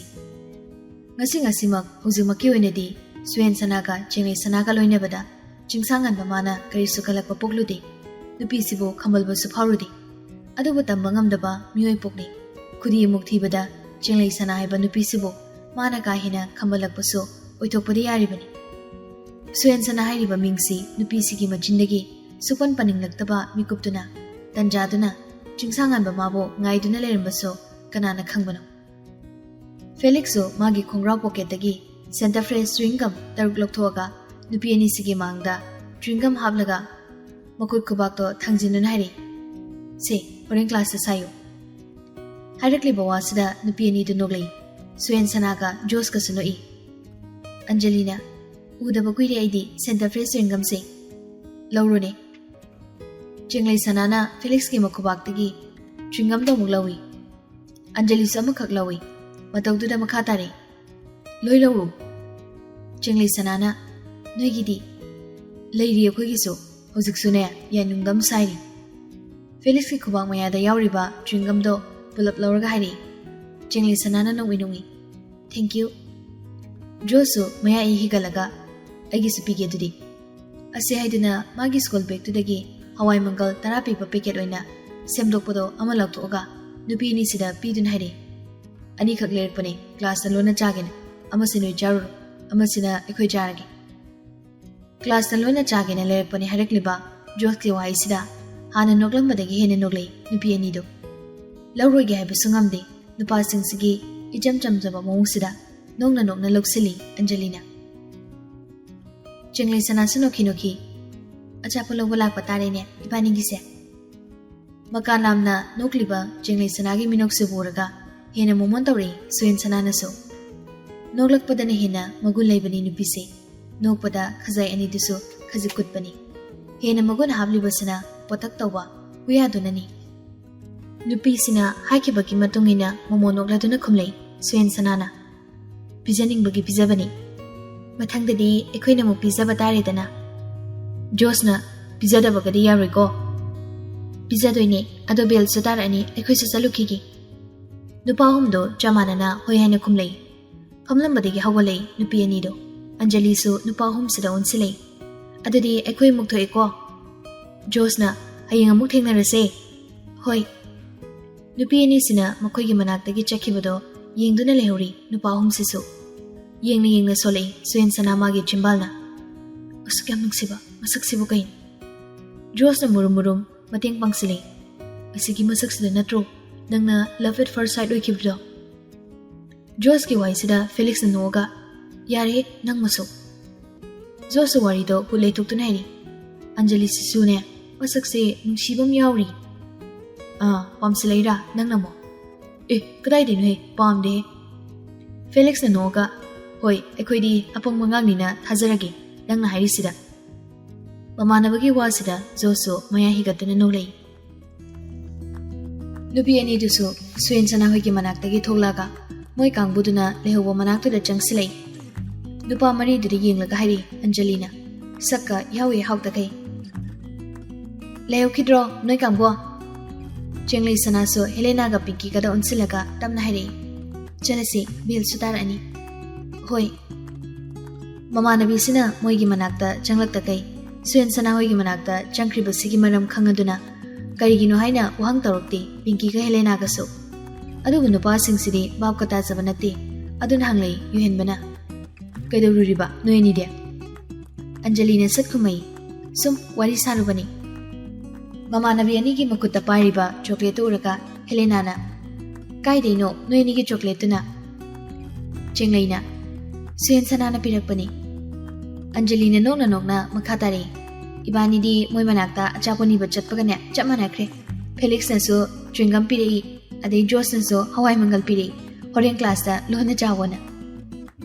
ꯉꯁꯤ ꯉꯁꯤꯃꯛ ꯍꯧꯖꯤꯛꯃꯛꯀꯤ ꯑꯣꯏꯅꯗꯤ ꯁꯨꯌꯦꯟ ꯁꯅꯥꯒ ꯆꯦꯡꯂꯩ ꯁꯅꯥꯒ ꯂꯣꯏꯅꯕꯗ ꯆꯤꯡꯁꯥꯡꯉꯥꯟꯕ ꯃꯥꯅ ꯀꯔꯤꯁꯨ ꯀꯜꯂꯛꯄ ꯄꯣꯛꯂꯨꯗꯦ꯫ ꯅꯨꯄꯤꯁꯤꯕꯨ ꯈꯝꯕꯜꯕꯁꯨ ꯐꯥꯎꯔꯨꯗꯦ꯫ ꯑꯗꯨꯕꯨ ꯇꯝꯕ ꯉꯝꯗꯕ ꯃꯤꯑꯣꯏ ꯄꯣꯛꯅꯤ꯫ ꯈꯨꯗꯤ ꯑꯃꯨꯛ ꯊꯤꯕꯗ ꯆꯦꯡꯂꯩ ꯁꯅꯥ ꯍꯥꯏꯕ ꯅꯨꯄꯤꯁꯤꯕꯨ ꯃꯥꯅ ꯀꯥ ꯍꯦꯟꯅ ꯈꯝꯕꯜꯂꯛꯄꯁꯨ ꯑꯣꯏꯊꯣꯛꯄꯗꯤ ꯌꯥꯔꯤꯕꯅꯤ꯫ ꯁꯨꯌꯦꯟ ꯁꯅꯥ ꯍꯥꯏꯔꯤꯕ ꯃꯤꯡꯁꯤ ꯅꯨꯄꯤꯁꯤꯒꯤ ꯃꯆꯤꯟꯗꯒꯤ ꯁꯨꯄꯟ ꯄꯟꯅꯤꯡꯂꯛꯇꯕ ꯃꯤꯀꯨꯞꯇꯨꯅ, ꯇꯟꯖꯥꯗꯨꯅ ꯆꯤꯡꯁꯥꯡꯉꯥꯟꯕ ꯃꯥꯕꯨ ꯉꯥꯏꯗꯨꯅ ꯂꯩꯔꯝꯕꯁꯨ ꯀꯅꯥꯅ ꯈꯪꯕꯅꯣ? ꯐꯦꯂꯤꯛꯁꯁꯨ ꯃꯥꯒꯤ ꯈꯣꯡꯒ꯭ꯔꯥꯎ ꯄꯣꯀꯦꯠꯇꯒꯤ ꯁꯦꯟꯇꯔ ꯐ꯭ꯔꯦꯁ ꯆ꯭ꯋꯤꯡꯒꯝ ꯇꯔꯨꯛ ꯂꯧꯊꯣꯛꯑꯒ ꯅꯨꯄꯤ ꯑꯅꯤꯁꯤꯒꯤ ꯃꯥꯡꯗ ꯆ꯭ꯋꯤꯡꯒꯝ ꯍꯥꯞꯂꯒ ꯃꯈꯨꯠ ꯈꯨꯕꯥꯛꯇꯣ ꯊꯥꯡꯖꯤꯟꯗꯨꯅ ꯍꯥꯏꯔꯛꯏ, "ꯁꯦ, ꯍꯣꯔꯦꯟ ꯀ꯭ꯂꯥꯁꯇ ꯁꯥꯏꯌꯨ"꯫ ꯍꯥꯏꯔꯛꯂꯤꯕ ꯋꯥꯁꯤꯗ ꯅꯨꯄꯤ ꯑꯅꯤꯗꯨ ꯅꯣꯛꯂꯛꯏ꯫ ꯁꯨꯌꯦꯟ ꯁꯅꯥꯒ ꯖꯣꯁꯀꯁꯨ ꯅꯣꯛꯏ꯫ ꯑꯟꯖꯂꯤꯅ, "ꯎꯗꯕ ꯀꯨꯏꯔꯦ ꯑꯩꯗꯤ ꯁꯦꯟꯇꯔ ꯐ꯭ꯔꯦꯁ ꯆ꯭ꯋꯤꯡꯒꯝꯁꯦ꯫ ꯂꯧꯔꯨꯅꯦ"꯫ ꯆꯦꯡꯂꯩ ꯁꯅꯥꯅ ꯐꯦꯂꯤꯛꯁꯀꯤ ꯃꯈꯨꯕꯥꯛꯇꯒꯤ ꯆ꯭ꯋꯤꯡꯒꯝꯗꯣ ꯑꯃꯨꯛ ꯂꯧꯏ꯫ ꯑꯟꯖꯂꯤꯁꯨ ꯑꯃꯈꯛ ꯂꯧꯏ꯫ ꯃꯇꯧꯗꯨꯗ ꯃꯈꯥ ꯇꯥꯔꯛꯏ, "ꯂꯣꯏ ꯂꯧꯔꯨ"꯫ ꯆꯦꯡꯂꯩ ꯁꯅꯥꯅ, "ꯅꯣꯏꯒꯤꯗꯤ?" "ꯂꯩꯔꯤ ꯑꯩꯈꯣꯏꯒꯤꯁꯨ꯫ ꯍꯧꯖꯤꯛꯁꯨꯅꯦ, ꯌꯥꯏꯅꯨꯡꯗꯝ ꯁꯥꯏꯔꯤ"꯫ ꯐꯦꯂꯤꯛꯁꯀꯤ ꯈꯨꯕꯥꯛ ꯃꯌꯥꯗ ꯌꯥꯎꯔꯤꯕ ꯆ꯭ꯋꯤꯡꯒꯝꯗꯣ ꯄꯨꯂꯞ ꯂꯧꯔꯒ ꯍꯥꯏꯔꯛꯏ꯫ ꯆꯦꯡꯂꯩ ꯁꯅꯥꯅ ꯅꯣꯡꯃꯤ ꯅꯣꯡꯃꯤ, "Thank you"꯫ ꯖꯣꯁꯁꯨ ꯃꯌꯥꯏ ꯍꯤꯒꯠꯂꯒ, "ꯑꯩꯒꯤꯁꯨ ꯄꯤꯒꯦ ꯑꯗꯨꯗꯤ"꯫ ꯑꯁꯤ ꯍꯥꯏꯗꯨꯅ ꯃꯥꯒꯤ ꯁ꯭ꯀꯨꯜ ꯕꯦꯒꯇꯨꯗꯒꯤ ꯍꯋꯥꯏ ꯃꯪꯒꯜ ꯇꯔꯥ ꯄꯤꯕ ꯄꯦꯀꯦꯠ ꯑꯣꯏꯅ ꯁꯦꯝꯗꯣꯛꯄꯗꯣ ꯑꯃ ꯂꯧꯊꯣꯛꯑꯒ ꯅꯨꯄꯤ ꯑꯅꯤꯁꯤꯗ ꯄꯤꯗꯨꯅ ꯍꯥꯏꯔꯛꯏ, "ꯑꯅꯤꯈꯛ ꯂꯩꯔꯛꯄꯅꯦ, ꯀ꯭ꯂꯥꯁꯇ ꯂꯣꯟꯅ ꯆꯥꯒꯦꯅ꯫ ꯑꯃꯁꯤ ꯅꯣꯏ ꯆꯥꯔꯨꯔꯣ, ꯑꯃꯁꯤꯅ ꯑꯩꯈꯣꯏ ꯆꯥꯔꯒꯦ"꯫ ꯀ꯭ꯂꯥꯁꯇ ꯂꯣꯟꯅ ꯆꯥꯒꯦꯅ ꯂꯩꯔꯛꯄꯅꯦ ꯍꯥꯏꯔꯛꯂꯤꯕ ꯖꯣꯁꯀꯤ ꯋꯥꯍꯩꯁꯤꯗ ꯍꯥꯟꯅ ꯅꯣꯛꯂꯝꯕꯗꯒꯤ ꯍꯦꯟꯅ ꯅꯣꯛꯂꯛꯏ ꯅꯨꯄꯤ ꯑꯅꯤꯗꯨ꯫ ꯂꯧꯔꯣꯏꯒꯦ ꯍꯥꯏꯕꯁꯨ ꯉꯝꯗꯦ ꯅꯨꯄꯥꯁꯤꯡꯁꯤꯒꯤ ꯏꯆꯝ ꯆꯝꯖꯕ ꯃꯑꯣꯡꯁꯤꯗ꯫ ꯅꯣꯛꯅ ꯅꯣꯛꯅ ꯂꯧꯁꯤꯜꯂꯤ ꯑꯟꯖꯂꯤꯅ꯫ ꯆꯦꯡꯂꯩ ꯁꯅꯥꯁꯨ ꯅꯣꯛꯈꯤ ꯅꯣꯛꯈꯤ, "ꯑꯆꯥꯄꯣꯠ ꯂꯧꯕ ꯂꯥꯛꯄ ꯇꯥꯔꯦꯅꯦ ꯏꯕꯥꯅꯤꯒꯤꯁꯦ"꯫ ꯃꯀꯥ ꯂꯥꯝꯅ ꯅꯣꯛꯂꯤꯕ ꯆꯦꯡꯂꯩ ꯁꯅꯥꯒꯤ ꯃꯤꯅꯣꯛꯁꯤꯕꯨ ꯎꯔꯒ ꯍꯦꯟꯅ ꯃꯣꯃꯣꯟ ꯇꯧꯔꯛꯏ ꯁꯨꯌꯦꯟ ꯁꯅꯥꯅꯁꯨ꯫ ꯅꯣꯛꯂꯛꯄꯗꯅ ꯍꯦꯟꯅ ꯃꯒꯨꯟ ꯂꯩꯕꯅꯤ ꯅꯨꯄꯤꯁꯦ꯫ ꯅꯣꯛꯄꯗ ꯈꯖꯥꯏ ꯑꯅꯤꯗꯨꯁꯨ ꯈꯖꯤꯛ ꯀꯨꯠꯄꯅꯤ꯫ ꯍꯦꯟꯅ ꯃꯒꯨꯟ ꯍꯥꯞꯂꯤꯕꯁꯤꯅ ꯄꯣꯇꯛ ꯇꯧꯕ ꯍꯨꯏꯌꯥꯗꯨꯅꯅꯤ꯫ ꯅꯨꯄꯤꯁꯤꯅ ꯍꯥꯏꯈꯤꯕꯒꯤ ꯃꯇꯨꯡ ꯏꯟꯅ ꯃꯣꯃꯣ ꯅꯣꯛꯂꯗꯨꯅ ꯈꯨꯝꯂꯩ ꯁꯨꯌꯦꯟ ꯁꯅꯥꯅ꯫ "ꯄꯤꯖꯅꯤꯡꯕꯒꯤ ꯄꯤꯖꯕꯅꯤ꯫ ꯃꯊꯪꯗꯗꯤ ꯑꯩꯈꯣꯏꯅ ꯑꯃꯨꯛ ꯄꯤꯖꯕ ꯇꯥꯔꯦꯗꯅ꯫ ꯖꯣꯁꯅ ꯄꯤꯖꯗꯕꯒꯗꯤ ꯌꯥꯔꯣꯏꯀꯣ?" "ꯄꯤꯖꯗꯣꯏꯅꯦ, ꯑꯗꯣ ꯕꯦꯜꯁꯨ ꯇꯥꯔꯛꯑꯅꯤ, ꯑꯩꯈꯣꯏꯁꯨ ꯆꯠꯂꯨꯈꯤꯒꯦ꯫" ꯅꯨꯄꯥ ꯑꯍꯨꯝꯗꯣ ꯆꯞ ꯃꯥꯟꯅꯅ ꯍꯣꯏ ꯍꯥꯏꯅ ꯈꯨꯝꯂꯩ꯫ ꯐꯝꯂꯝꯕꯗꯒꯤ ꯍꯧꯒꯠꯂꯛꯏ ꯅꯨꯄꯤ ꯑꯅꯤꯗꯣ꯫ ꯑꯟꯖꯂꯤꯁꯨ ꯅꯨꯄꯥ ꯑꯍꯨꯝꯁꯤꯗ ꯑꯣꯟꯁꯤꯜꯂꯛꯏ꯫ "ꯑꯗꯨꯗꯤ ꯑꯩꯈꯣꯏ ꯑꯃꯨꯛ ꯊꯣꯛꯑꯦꯀꯣ?" ꯖꯣꯁꯅ, "ꯍꯌꯦꯡ ꯑꯃꯨꯛ ꯊꯦꯡꯅꯔꯁꯦ꯫" "ꯍꯣꯏ꯫" ꯅꯨꯄꯤ ꯑꯅꯤꯁꯤꯅ ꯃꯈꯣꯏꯒꯤ ꯃꯅꯥꯛꯇꯒꯤ ꯆꯠꯈꯤꯕꯗꯣ ꯌꯦꯡꯗꯨꯅ ꯂꯩꯍꯧꯔꯤ ꯅꯨꯄꯥ ꯑꯍꯨꯝꯁꯤꯁꯨ꯫ ꯌꯦꯡꯅ ꯌꯦꯡꯅ ꯁꯣꯜꯂꯛꯏ ꯁꯨꯌꯦꯟ ꯁꯅꯥ ꯃꯥꯒꯤ ꯆꯤꯝꯕꯥꯜꯅ꯫ "ꯑꯁꯨꯛ ꯌꯥꯝ ꯅꯨꯡꯁꯤꯕ ꯃꯁꯛꯁꯤꯕꯨ ꯀꯩꯅꯣ?" ꯖꯣꯁꯅ ꯃꯨꯔꯨꯝ ꯃꯨꯔꯨꯝ ꯃꯇꯦꯡ ꯄꯥꯡꯁꯤꯜꯂꯛꯏ꯫ "ꯑꯁꯤꯒꯤ ꯃꯁꯛꯁꯤꯗ ꯅꯠꯇ꯭ꯔꯣ ꯅꯪꯅ love at first sight ꯑꯣꯏꯈꯤꯕꯗꯣ?" ꯖꯣꯁꯀꯤ ꯋꯥꯍꯩꯁꯤꯗ ꯐꯦꯂꯤꯛꯁꯅ ꯅꯣꯛꯑꯒ, "ꯌꯥꯔꯦꯍꯦ, ꯅꯪ ꯃꯁꯨ꯫" ꯖꯣꯁꯁꯨ ꯋꯥꯔꯤꯗꯣ ꯍꯨꯠ ꯂꯩꯊꯣꯛꯇꯨꯅ ꯍꯥꯏꯔꯤ꯫ ꯑꯟꯖꯂꯤꯁꯤꯁꯨꯅꯦ, ꯃꯁꯛꯁꯦ ꯅꯨꯡꯁꯤꯕ ꯑꯃ ꯌꯥꯎꯔꯤ꯫ "ꯑꯥ, ꯄꯥꯝꯁꯤꯜꯂꯛꯏꯔꯥ ꯅꯪꯅ ꯑꯃꯨꯛ?" "ꯑꯦ, ꯀꯗꯥꯏꯗꯩꯅꯣꯍꯦ, ꯄꯥꯝꯗꯦꯍꯦ꯫" ꯐꯦꯂꯤꯛꯁꯅ ꯅꯣꯛꯑꯒ, "ꯍꯣꯏ, ꯑꯩꯈꯣꯏꯗꯤ ꯑꯄꯪꯕ ꯑꯉꯥꯡꯅꯤꯅ ꯊꯥꯖꯔꯒꯦ, ꯅꯪꯅ ꯍꯥꯏꯔꯤꯁꯤꯗ꯫" ꯃꯃꯥꯟꯅꯕꯒꯤ ꯋꯥꯁꯤꯗ ꯖꯣꯁꯁꯨ ꯃꯌꯥ ꯍꯤꯒꯠꯇꯨꯅ ꯅꯣꯛꯂꯛꯏ꯫ ꯅꯨꯄꯤ ꯑꯅꯤꯗꯨꯁꯨ ꯁꯨꯌꯦꯟ ꯁꯅꯥ ꯍꯣꯏꯒꯤ ꯃꯅꯥꯛꯇꯒꯤ ꯊꯣꯛꯂꯛꯑꯒ ꯃꯣꯏ ꯀꯥꯡꯕꯨꯗꯨꯅ ꯂꯩꯍꯧꯕ ꯃꯅꯥꯛꯇꯨꯗ ꯆꯪꯁꯤꯜꯂꯛꯏ꯫ ꯅꯨꯄꯥ ꯃꯔꯤꯗꯨꯗ ꯌꯦꯡꯂꯒ ꯍꯥꯏꯔꯤ ꯑꯟꯖꯂꯤꯅ, ꯁꯛꯀ ꯏꯍꯥꯎ ꯍꯦꯛ ꯍꯥꯎꯇꯈꯩ꯫ "ꯂꯩꯍꯧꯈꯤꯗ꯭ꯔꯣ ꯅꯣꯏ ꯀꯥꯡꯕꯨ?" ꯆꯦꯡꯂꯩ ꯁꯅꯥꯁꯨ ꯍꯦꯂꯦꯅꯥꯒ ꯄꯤꯡꯀꯤꯒꯗ ꯑꯣꯟꯁꯤꯜꯂꯒ ꯇꯞꯅ ꯍꯥꯏꯔꯛꯏ꯫ "ꯆꯠꯂꯁꯤ, ꯕꯦꯜꯁꯨ ꯇꯥꯔꯛꯑꯅꯤ꯫" "ꯍꯣꯏ꯫" ꯃꯃꯥꯟꯅꯕꯤꯁꯤꯅ ꯃꯣꯏꯒꯤ ꯃꯅꯥꯛꯇ ꯆꯪꯂꯛꯇꯈꯩ ꯁꯨꯌꯦꯟ ꯁꯅꯥ ꯍꯣꯏꯒꯤ ꯃꯅꯥꯛꯇ ꯆꯪꯈ꯭ꯔꯤꯕꯁꯤꯒꯤ ꯃꯔꯝ ꯈꯪꯉꯗꯨꯅ ꯀꯔꯤꯒꯤꯅꯣ ꯍꯥꯏꯅ ꯋꯥꯍꯪ ꯇꯧꯔꯛꯇꯦ ꯄꯤꯡꯀꯤꯒ ꯍꯦꯂꯦꯅꯥꯒꯁꯨ꯫ ꯑꯗꯨꯕꯨ ꯅꯨꯄꯥꯁꯤꯡꯁꯤꯗꯤ ꯚꯥꯞꯀ ꯇꯥꯖꯕ ꯅꯠꯇꯦ꯫ ꯑꯗꯨꯅ ꯍꯪꯂꯛꯏ ꯌꯨꯍꯦꯟꯕꯅ, "ꯀꯩꯗꯧꯔꯨꯔꯤꯕ ꯅꯣꯏ ꯑꯅꯤꯗꯤ?" ꯑꯟꯖꯂꯤꯅ ꯁꯠ ꯈꯨꯝꯃꯩ, "ꯁꯨꯝ ꯋꯥꯔꯤ ꯁꯥꯔꯨꯕꯅꯤ꯫" ꯃꯃꯥꯟꯅꯕꯤ ꯑꯅꯤꯒꯤ ꯃꯈꯨꯠꯇ ꯄꯥꯏꯔꯤꯕ ꯆꯣꯀ꯭ꯂꯦꯠꯇꯨ ꯎꯔꯒ ꯍꯦꯂꯦꯅꯥꯅ, "ꯀꯥꯏꯗꯩꯅꯣ ꯅꯣꯏ ꯑꯅꯤꯒꯤ ꯆꯣꯀ꯭ꯂꯦꯠꯇꯨꯅ?" ꯆꯦꯡꯂꯩꯅ, "ꯁꯨꯌꯦꯟ ꯁꯅꯥꯅ ꯄꯤꯔꯛꯄꯅꯤ꯫" ꯑꯟꯖꯂꯤꯅ ꯅꯣꯛꯅ ꯅꯣꯛꯅ ꯃꯈꯥ ꯇꯥꯔꯛꯏ, "ꯏꯕꯥꯅꯤꯗꯤ ꯃꯣꯏ ꯃꯅꯥꯛꯇ ꯑꯆꯥꯄꯣꯠ ꯅꯤꯕ ꯆꯠꯄꯒꯅꯦ ꯆꯞ ꯃꯥꯟꯅꯈ꯭ꯔꯦ꯫ ꯐꯦꯂꯤꯛꯁꯅꯁꯨ ꯆ꯭ꯋꯤꯡꯒꯝ ꯄꯤꯔꯛꯏ, ꯑꯗꯩ ꯖꯣꯁꯅꯁꯨ ꯍꯋꯥꯏ ꯃꯪꯒꯜ ꯄꯤꯔꯛꯏ, ꯍꯣꯔꯦꯟ ꯀ꯭ꯂꯥꯁꯇ ꯂꯣꯟꯅ ꯆꯥꯎꯑꯣꯅ꯫"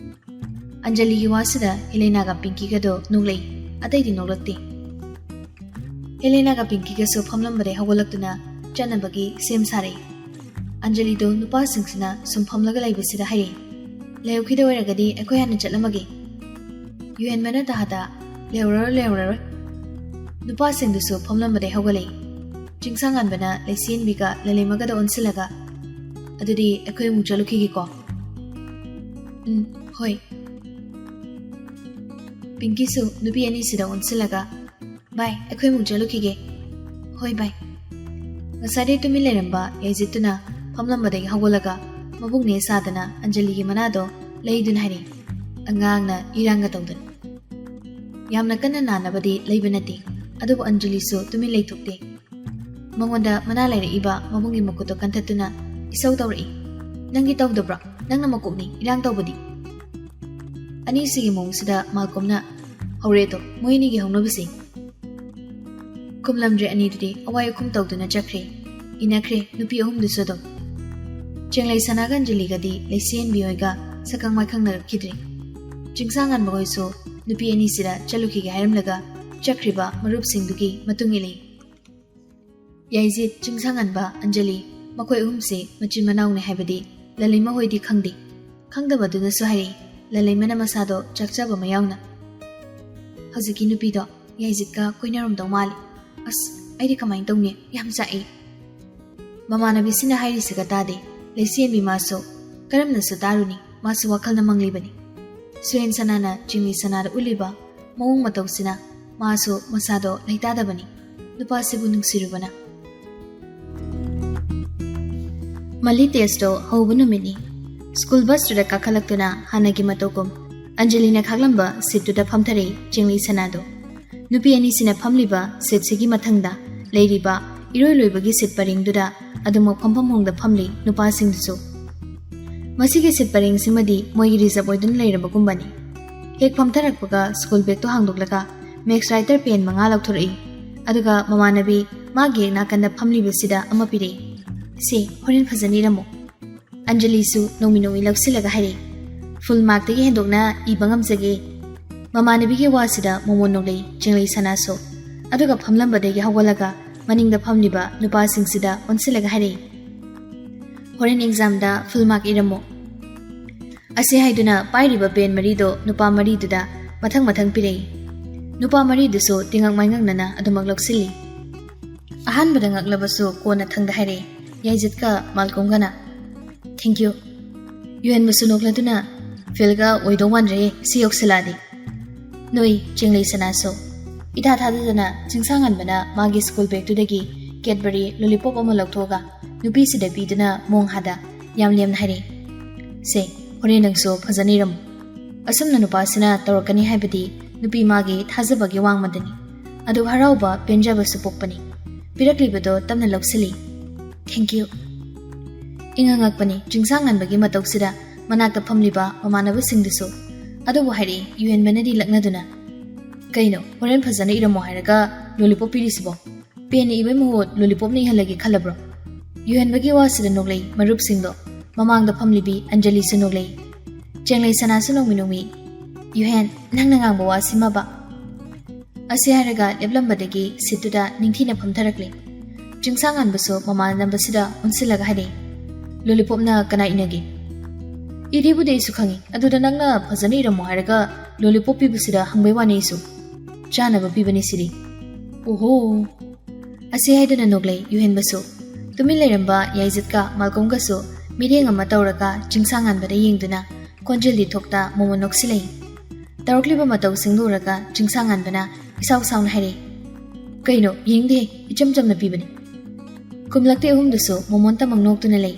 ꯑꯟꯖꯂꯤꯒꯤ ꯋꯥꯁꯤꯗ ꯍꯦꯂꯦꯅꯥꯒ ꯄꯤꯡꯀꯤꯒꯗꯣ ꯅꯣꯛꯂꯛꯏ, ꯑꯇꯩꯗꯤ ꯅꯣꯛꯂꯛꯇꯦ꯫ ꯍꯦꯂꯦꯅꯥꯒ ꯄꯤꯡꯀꯤꯒꯁꯨ ꯐꯝꯂꯝꯕꯗꯩ ꯍꯧꯒꯠꯂꯛꯇꯨꯅ ꯆꯠꯅꯕꯒꯤ ꯁꯦꯝ ꯁꯥꯔꯛꯏ꯫ ꯑꯟꯖꯂꯤꯗꯣ ꯅꯨꯄꯥꯁꯤꯡꯁꯤꯅ ꯁꯨꯝ ꯐꯝꯂꯒ ꯂꯩꯕꯁꯤꯗ ꯍꯥꯏꯔꯛꯏ, "ꯂꯩꯍꯧꯈꯤꯗ ꯑꯣꯏꯔꯒꯗꯤ ꯑꯩꯈꯣꯏ ꯍꯥꯟꯅ ꯆꯠꯂꯝꯃꯒꯦ"꯫ ꯌꯨꯍꯦꯟꯕꯅ ꯇꯥꯍꯥꯗ, "ꯂꯩꯍꯧꯔꯔꯣꯏ, ꯂꯩꯍꯧꯔꯔꯣꯏ"꯫ ꯅꯨꯄꯥꯁꯤꯡꯗꯨꯁꯨ ꯐꯝꯂꯝꯕꯗꯩ ꯍꯧꯒꯠꯂꯛꯏ꯫ ꯆꯤꯡꯁꯥꯡꯉꯥꯟꯕꯅ ꯂꯩꯆꯦꯟꯕꯤꯒ ꯂꯂꯩꯃꯒꯗ ꯑꯣꯟꯁꯤꯜꯂꯒ, "ꯑꯗꯨꯗꯤ ꯑꯩꯈꯣꯏ ꯑꯃꯨꯛ ꯆꯠꯂꯨꯈꯤꯒꯦꯀꯣ"꯫ "ꯎꯝ, ꯍꯣꯏ"꯫ ꯄꯤꯡꯀꯤꯁꯨ ꯅꯨꯄꯤ ꯑꯅꯤꯁꯤꯗ ꯑꯣꯟꯁꯤꯜꯂꯒ, "ꯚꯥꯏ, ꯑꯩꯈꯣꯏ ꯑꯃꯨꯛ ꯆꯠꯂꯨꯈꯤꯒꯦ"꯫ "ꯍꯣꯏ ꯚꯥꯏ"꯫ ꯉꯁꯥꯏꯗꯩ ꯇꯨꯃꯤꯟ ꯂꯩꯔꯝꯕ ꯌꯥꯏꯖꯤꯠꯇꯨꯅ ꯐꯝꯂꯝꯕꯗꯒꯤ ꯍꯧꯒꯠꯂꯒ ꯃꯕꯨꯛ ꯅꯦ ꯁꯥꯗꯅ ꯑꯟꯖꯂꯤꯒꯤ ꯃꯅꯥꯗꯣ ꯂꯩꯗꯨꯅ ꯍꯥꯏꯔꯛꯏ, ꯑꯉꯥꯡꯅ ꯏꯔꯥꯡꯒ ꯇꯧꯗꯅ꯫ ꯌꯥꯝꯅ ꯀꯟꯅ ꯅꯥꯅꯕꯗꯤ ꯂꯩꯕ ꯅꯠꯇꯦ, ꯑꯗꯨꯕꯨ ꯑꯟꯖꯂꯤꯁꯨ ꯇꯨꯃꯤꯟ ꯂꯩꯊꯣꯛꯇꯦ꯫ ꯃꯉꯣꯟꯗ ꯃꯅꯥ ꯂꯩꯔꯛꯏꯕ ꯃꯕꯨꯡꯒꯤ ꯃꯈꯨꯠꯇꯣ ꯀꯟꯊꯠꯇꯨꯅ ꯏꯁꯧ ꯇꯧꯔꯛꯏ, "ꯅꯪꯒꯤ ꯇꯧꯗꯕ꯭ꯔꯣ? ꯅꯪꯅ ꯃꯀꯣꯛꯅꯤ ꯏꯔꯥꯡ ꯇꯧꯕꯗꯤ"꯫ ꯑꯅꯤꯁꯤꯒꯤ ꯃꯑꯣꯡꯁꯤꯗ ꯃꯥꯜꯀꯣꯝꯅ, "ꯍꯧꯔꯦꯗꯣ, ꯃꯣꯏ ꯑꯅꯤꯒꯤ ꯍꯧꯅꯕꯤꯁꯦ"꯫ ꯈꯨꯝꯂꯝꯗ꯭ꯔꯦ ꯑꯅꯤꯗꯨꯗꯤ ꯑꯋꯥꯏ ꯑꯈꯨꯝ ꯇꯧꯗꯨꯅ ꯆꯠꯈ꯭ꯔꯦ꯫ ꯏꯟꯅꯈ꯭ꯔꯦ ꯅꯨꯄꯤ ꯑꯍꯨꯝꯗꯨꯁꯨ ꯑꯗꯨꯝ꯫ ꯆꯦꯡꯂꯩ ꯁꯅꯥꯒ ꯑꯟꯖꯂꯤꯒꯗꯤ ꯂꯩꯆꯦꯟꯕꯤ ꯍꯣꯏꯒ ꯁꯛꯈꯪ ꯃꯥꯏꯈꯪꯅꯔꯛꯈꯤꯗ꯭ꯔꯦ꯫ ꯆꯤꯡꯁꯥꯡꯉꯥꯟꯕ ꯍꯣꯏꯁꯨ ꯅꯨꯄꯤ ꯑꯅꯤꯁꯤꯗ ꯆꯠꯂꯨꯈꯤꯒꯦ ꯍꯥꯏꯔꯝꯂꯒ ꯆꯠꯈ꯭ꯔꯤꯕ ꯃꯔꯨꯞꯁꯤꯡꯗꯨꯒꯤ ꯃꯇꯨꯡ ꯏꯜꯂꯤ꯫ ꯌꯥꯏꯖꯤꯠ, ꯆꯤꯡꯁꯥꯡꯉꯥꯟꯕ, ꯑꯟꯖꯂꯤ, ꯃꯈꯣꯏ ꯑꯍꯨꯝꯁꯦ ꯃꯆꯤꯟ ꯃꯅꯥꯎꯅꯤ ꯍꯥꯏꯕꯗꯤ ꯂꯂꯩꯃ ꯍꯣꯏꯗꯤ ꯈꯪꯗꯦ꯫ ꯈꯪꯗꯕꯗꯨꯅꯁꯨ ꯍꯥꯏꯔꯛꯏ, ꯂꯂꯩꯃꯅ ꯃꯁꯥꯗꯣ ꯆꯥꯛꯆꯕ ꯃꯌꯥꯎꯅ꯫ "ꯍꯧꯖꯤꯛꯀꯤ ꯅꯨꯄꯤꯗꯣ ꯌꯥꯏꯖꯤꯠꯀ ꯀꯣꯏꯅꯔꯝꯗꯧ ꯃꯥꯜꯂꯤ꯫ ꯑꯁ, ꯑꯩꯗꯤ ꯀꯃꯥꯏꯅ ꯇꯧꯅꯤ? ꯌꯥꯝ ꯆꯥꯛꯏ"꯫ ꯃꯃꯥꯟꯅꯕꯤꯁꯤꯅ ꯍꯥꯏꯔꯤꯁꯤꯒ ꯇꯥꯗꯦ꯫ ꯂꯩꯆꯦꯟꯕꯤ ꯃꯥꯁꯨ ꯀꯔꯝꯅꯁꯨ ꯇꯥꯔꯨꯅꯤ, ꯃꯥꯁꯨ ꯋꯥꯈꯜꯅ ꯃꯪꯂꯤꯕꯅꯤ꯫ ꯁꯨꯔꯦꯟ ꯁꯅꯥꯅ ꯆꯤꯡꯂꯤ ꯁꯅꯥꯗ ꯎꯠꯂꯤꯕ ꯃꯑꯣꯡ ꯃꯇꯧꯁꯤꯅ ꯃꯥꯁꯨ ꯃꯁꯥꯗꯣ ꯂꯩꯇꯥꯗꯕꯅꯤ꯫ ꯅꯨꯄꯥꯁꯤꯕꯨ ꯅꯨꯡꯁꯤꯔꯨꯕꯅ꯫ ꯃꯜꯂꯤ ꯇꯦꯁꯇꯣ ꯍꯧꯕ ꯅꯨꯃꯤꯠꯅꯤ꯫ ꯁ꯭ꯀꯨꯜ ꯕꯁꯇꯨꯗ ꯀꯥꯈꯠꯂꯛꯇꯨꯅ ꯍꯥꯟꯅꯒꯤ ꯃꯇꯧꯒꯨꯝ ꯑꯟꯖꯂꯤꯅ ꯈꯥꯛꯂꯝꯕ ꯁꯤꯠꯇꯨꯗ ꯐꯝꯊꯔꯛꯏ ꯆꯤꯡꯂꯤ ꯁꯅꯥꯗꯣ꯫ ꯅꯨꯄꯤ ꯑꯅꯤꯁꯤꯅ ꯐꯝꯂꯤꯕ ꯁꯤꯠꯁꯤꯒꯤ ꯃꯊꯪꯗ ꯂꯩꯔꯤꯕ ꯏꯔꯣꯏ ꯂꯣꯏꯕꯒꯤ ꯁꯤꯠ ꯄꯔꯦꯡꯗꯨꯗ ꯑꯗꯨꯃꯛ ꯐꯝꯐꯝ ꯍꯣꯡꯗ ꯐꯝꯂꯤ ꯅꯨꯄꯥꯁꯤꯡꯗꯨꯁꯨ꯫ ꯃꯁꯤꯒꯤ ꯁꯤꯠ ꯄꯔꯦꯡꯁꯤꯃꯗꯤ ꯃꯣꯏꯒꯤ ꯔꯤꯖꯔꯕ ꯑꯣꯏꯗꯨꯅ ꯂꯩꯔꯕꯒꯨꯝꯕꯅꯤ꯫ ꯍꯦꯛ ꯐꯝꯊꯔꯛꯄꯒ ꯁ꯭ꯀꯨꯜ ꯕꯦꯒꯇꯣ ꯍꯥꯡꯗꯣꯛꯂꯒ ꯃꯦꯛꯁ ꯔꯥꯏꯇꯔ ꯄꯦꯟ ꯃꯉꯥ ꯂꯧꯊꯣꯔꯛꯏ꯫ ꯑꯗꯨꯒ ꯃꯃꯥꯟꯅꯕꯤ ꯃꯥꯒꯤ ꯍꯦꯛ ꯅꯥꯀꯟꯗ ꯐꯝꯂꯤꯕꯁꯤꯗ ꯑꯃ ꯄꯤꯔꯛꯏ꯫ "ꯁꯦ, ꯍꯣꯔꯦꯟ ꯐꯖꯅ ꯏꯔꯝꯃꯨ"꯫ ꯑꯟꯖꯂꯤꯁꯨ ꯅꯣꯡꯃꯤ ꯅꯣꯡꯃꯤ ꯂꯧꯁꯤꯜꯂꯒ ꯍꯥꯏꯔꯛꯏ, "ꯐꯨꯜ ꯃꯥꯔꯛꯇꯒꯤ ꯍꯦꯟꯗꯣꯛꯅ ꯏꯕ ꯉꯝꯖꯒꯦ"꯫ ꯃꯃꯥꯟꯅꯕꯤꯒꯤ ꯋꯥꯁꯤꯗ ꯃꯣꯃꯣꯟ ꯅꯣꯛꯂꯛꯏ ꯆꯤꯡꯂꯩ ꯁꯅꯥꯁꯨ꯫ ꯑꯗꯨꯒ ꯐꯝꯂꯝꯕꯗꯒꯤ ꯍꯧꯒꯠꯂꯒ ꯃꯅꯤꯡꯗ ꯐꯝꯂꯤꯕ ꯅꯨꯄꯥꯁꯤꯡꯁꯤꯗ ꯑꯣꯟꯁꯤꯜꯂꯒ ꯍꯥꯏꯔꯛꯏ, "ꯍꯣꯔꯦꯟ ꯑꯦꯛꯖꯥꯝꯗ ꯐꯨꯜ ꯃꯥꯔꯛ ꯏꯔꯝꯃꯣ꯫" ꯑꯁꯤ ꯍꯥꯏꯗꯨꯅ ꯄꯥꯏꯔꯤꯕ ꯄꯦꯟ ꯃꯔꯤꯗꯣ ꯅꯨꯄꯥ ꯃꯔꯤꯗꯨꯗ ꯃꯊꯪ ꯃꯊꯪ ꯄꯤꯔꯛꯏ꯫ ꯅꯨꯄꯥ ꯃꯔꯤꯗꯨꯁꯨ ꯇꯤꯉꯛ ꯃꯥꯏꯉꯛꯅꯅ ꯑꯗꯨꯃꯛ ꯂꯧꯁꯤꯜꯂꯤ꯫ ꯑꯍꯥꯟꯕꯗ ꯉꯛꯂꯕꯁꯨ ꯀꯣꯟꯅ ꯊꯪꯗ ꯍꯥꯏꯔꯛꯏ, ꯌꯥꯏꯖꯠꯀ ꯃꯥꯜꯀꯣꯝꯒꯅ꯫ "Thank you꯫" ꯌꯨꯍꯦꯟꯕꯁꯨ ꯅꯣꯛꯂꯗꯨꯅ, "ꯐꯦꯜꯒ ꯑꯣꯏꯗꯧ ꯃꯥꯟꯗ꯭ꯔꯦ ꯁꯤ ꯌꯧꯁꯤꯜꯂꯛꯑꯗꯤ꯫" ꯅꯣꯏ ꯆꯦꯡꯂꯩ ꯁꯅꯥꯁꯨ ꯏꯊꯥ ꯊꯥꯖꯗꯅ ꯆꯤꯡꯁꯥꯡꯉꯟꯕꯅ ꯃꯥꯒꯤ ꯁ꯭ꯀꯨꯜ ꯕꯦꯒꯇꯨꯗꯒꯤ ꯀꯦꯗꯕꯔꯤ ꯂꯣꯂꯤꯄꯣꯞ ꯑꯃ ꯂꯧꯊꯣꯛꯑꯒ ꯅꯨꯄꯤꯁꯤꯗ ꯄꯤꯗꯨꯅ ꯃꯣꯡ ꯍꯥꯗ ꯌꯥꯝ ꯂꯦꯝꯅ ꯍꯥꯏꯔꯛꯏ, "ꯁꯦ, ꯍꯣꯔꯦꯟ ꯅꯪꯁꯨ ꯐꯖꯅ ꯏꯔꯝꯃꯨ꯫" ꯑꯁꯨꯝꯅ ꯅꯨꯄꯥꯁꯤꯅ ꯇꯧꯔꯛꯀꯅꯤ ꯍꯥꯏꯕꯗꯤ ꯅꯨꯄꯤ ꯃꯥꯒꯤ ꯊꯥꯖꯕꯒꯤ ꯋꯥꯡꯃꯗꯅꯤ꯫ ꯑꯗꯨ ꯍꯔꯥꯎꯕ ꯄꯦꯟꯖꯕꯁꯨ ꯄꯣꯛꯄꯅꯤ꯫ ꯄꯤꯔꯛꯂꯤꯕꯗꯣ ꯇꯞꯅ ꯂꯧꯁꯤꯜꯂꯤ꯫ "Thank you꯫" ꯏꯉꯛꯉꯛꯄꯅꯤ ꯆꯤꯡꯁꯥꯡꯉꯟꯕꯒꯤ ꯃꯇꯧꯁꯤꯗ ꯃꯅꯥꯛꯇ ꯐꯝꯂꯤꯕ ꯃꯃꯥꯟꯅꯕꯁꯤꯡꯗꯨꯁꯨ꯫ ꯑꯗꯨꯕꯨ ꯍꯥꯏꯔꯛꯏ ꯌꯨꯍꯦꯟꯕꯅꯗꯤ ꯂꯛꯅꯗꯨꯅ, "ꯀꯩꯅꯣ, ꯍꯣꯔꯦꯟ ꯐꯖꯅ ꯏꯔꯝꯃꯣ ꯍꯥꯏꯔꯒ ꯂꯣꯂꯤꯄꯣꯞ ꯄꯤꯔꯤꯁꯤꯕꯣ? ꯄꯦꯟꯅ ꯏꯕꯩ ꯃꯍꯨꯠ ꯂꯣꯂꯤꯄꯣꯞꯅ ꯏꯍꯜꯂꯒꯦ ꯈꯜꯂꯕ꯭ꯔꯣ?" ꯌꯨꯍꯦꯟꯕꯒꯤ ꯋꯥꯁꯤꯗ ꯅꯣꯛꯂꯛꯏ ꯃꯔꯨꯞꯁꯤꯡꯗꯣ꯫ ꯃꯃꯥꯡꯗ ꯐꯝꯂꯤꯕꯤ ꯑꯟꯖꯂꯤꯁꯨ ꯅꯣꯛꯂꯛꯏ꯫ ꯆꯦꯡꯂꯩ ꯁꯅꯥꯁꯨ ꯅꯣꯡꯃꯤ ꯅꯣꯡꯃꯤ, "ꯌꯨꯍꯦꯟ, ꯅꯪꯅ ꯉꯥꯡꯕ ꯋꯥꯁꯤꯃꯕ?" ꯑꯁꯤ ꯍꯥꯏꯔꯒ ꯂꯦꯞꯂꯝꯕꯗꯒꯤ ꯁꯤꯠꯇꯨꯗ ꯅꯤꯡꯊꯤꯅ ꯐꯝꯊꯔꯛꯂꯦ꯫ ꯆꯤꯡꯁꯥꯡꯉꯟꯕꯁꯨ ꯃꯃꯥꯟꯅꯕꯁꯤꯗ ꯑꯣꯟꯁꯤꯜꯂꯒ ꯍꯥꯏꯔꯛꯏ, "ꯂꯣꯂꯤꯄꯣꯞꯅ ꯀꯅꯥ ꯏꯅꯒꯦ?" "ꯏꯔꯤꯕꯨꯗꯤ ꯑꯩꯁꯨ ꯈꯪꯉꯤ, ꯑꯗꯨꯗ ꯅꯪꯅ ꯐꯖꯅ ꯏꯔꯝꯃꯣ ꯍꯥꯏꯔꯒ ꯂꯣꯂꯤꯄꯣꯞ ꯄꯤꯕꯁꯤꯗ ꯍꯪꯕꯩ ꯋꯥꯅꯤ ꯑꯩꯁꯨ꯫ ꯆꯥꯅꯕ ꯄꯤꯕꯅꯤ ꯁꯤꯗꯤ꯫" "ꯑꯣꯍꯣ꯫" ꯑꯁꯤ ꯍꯥꯏꯗꯨꯅ ꯅꯣꯛꯂꯩ ꯌꯨꯍꯦꯟꯕꯁꯨ꯫ ꯇꯨꯃꯤꯟ ꯂꯩꯔꯝꯕ ꯌꯥꯏꯖꯠꯀ ꯃꯥꯜꯀꯣꯝꯒꯁꯨ ꯃꯤꯠꯌꯦꯡ ꯑꯃ ꯇꯧꯔꯒ ꯆꯤꯡꯁꯥꯡꯉꯟꯕꯗ ꯌꯦꯡꯗꯨꯅ ꯈꯣꯟꯖꯦꯜꯗꯤ ꯊꯣꯛꯇ ꯃꯣꯃꯣꯟ ꯅꯣꯛꯁꯤꯜꯂꯛꯏ꯫ ꯇꯧꯔꯛꯂꯤꯕ ꯃꯇꯧꯁꯤꯡꯗꯨ ꯎꯔꯒ ꯆꯤꯡꯁꯥꯡꯉꯟꯕꯅ ꯏꯁꯥꯎ ꯁꯥꯎꯅ ꯍꯥꯏꯔꯛꯏ, "ꯀꯩꯅꯣ, ꯌꯦꯡꯗꯦ, ꯏꯆꯝ ꯆꯝꯅ ꯄꯤꯕꯅꯤ꯫" ꯈꯨꯝꯂꯛꯇꯦ ꯑꯍꯨꯝꯗꯨꯁꯨ ꯃꯣꯃꯣꯟꯇꯃꯛ ꯅꯣꯛꯇꯨꯅ ꯂꯩ꯫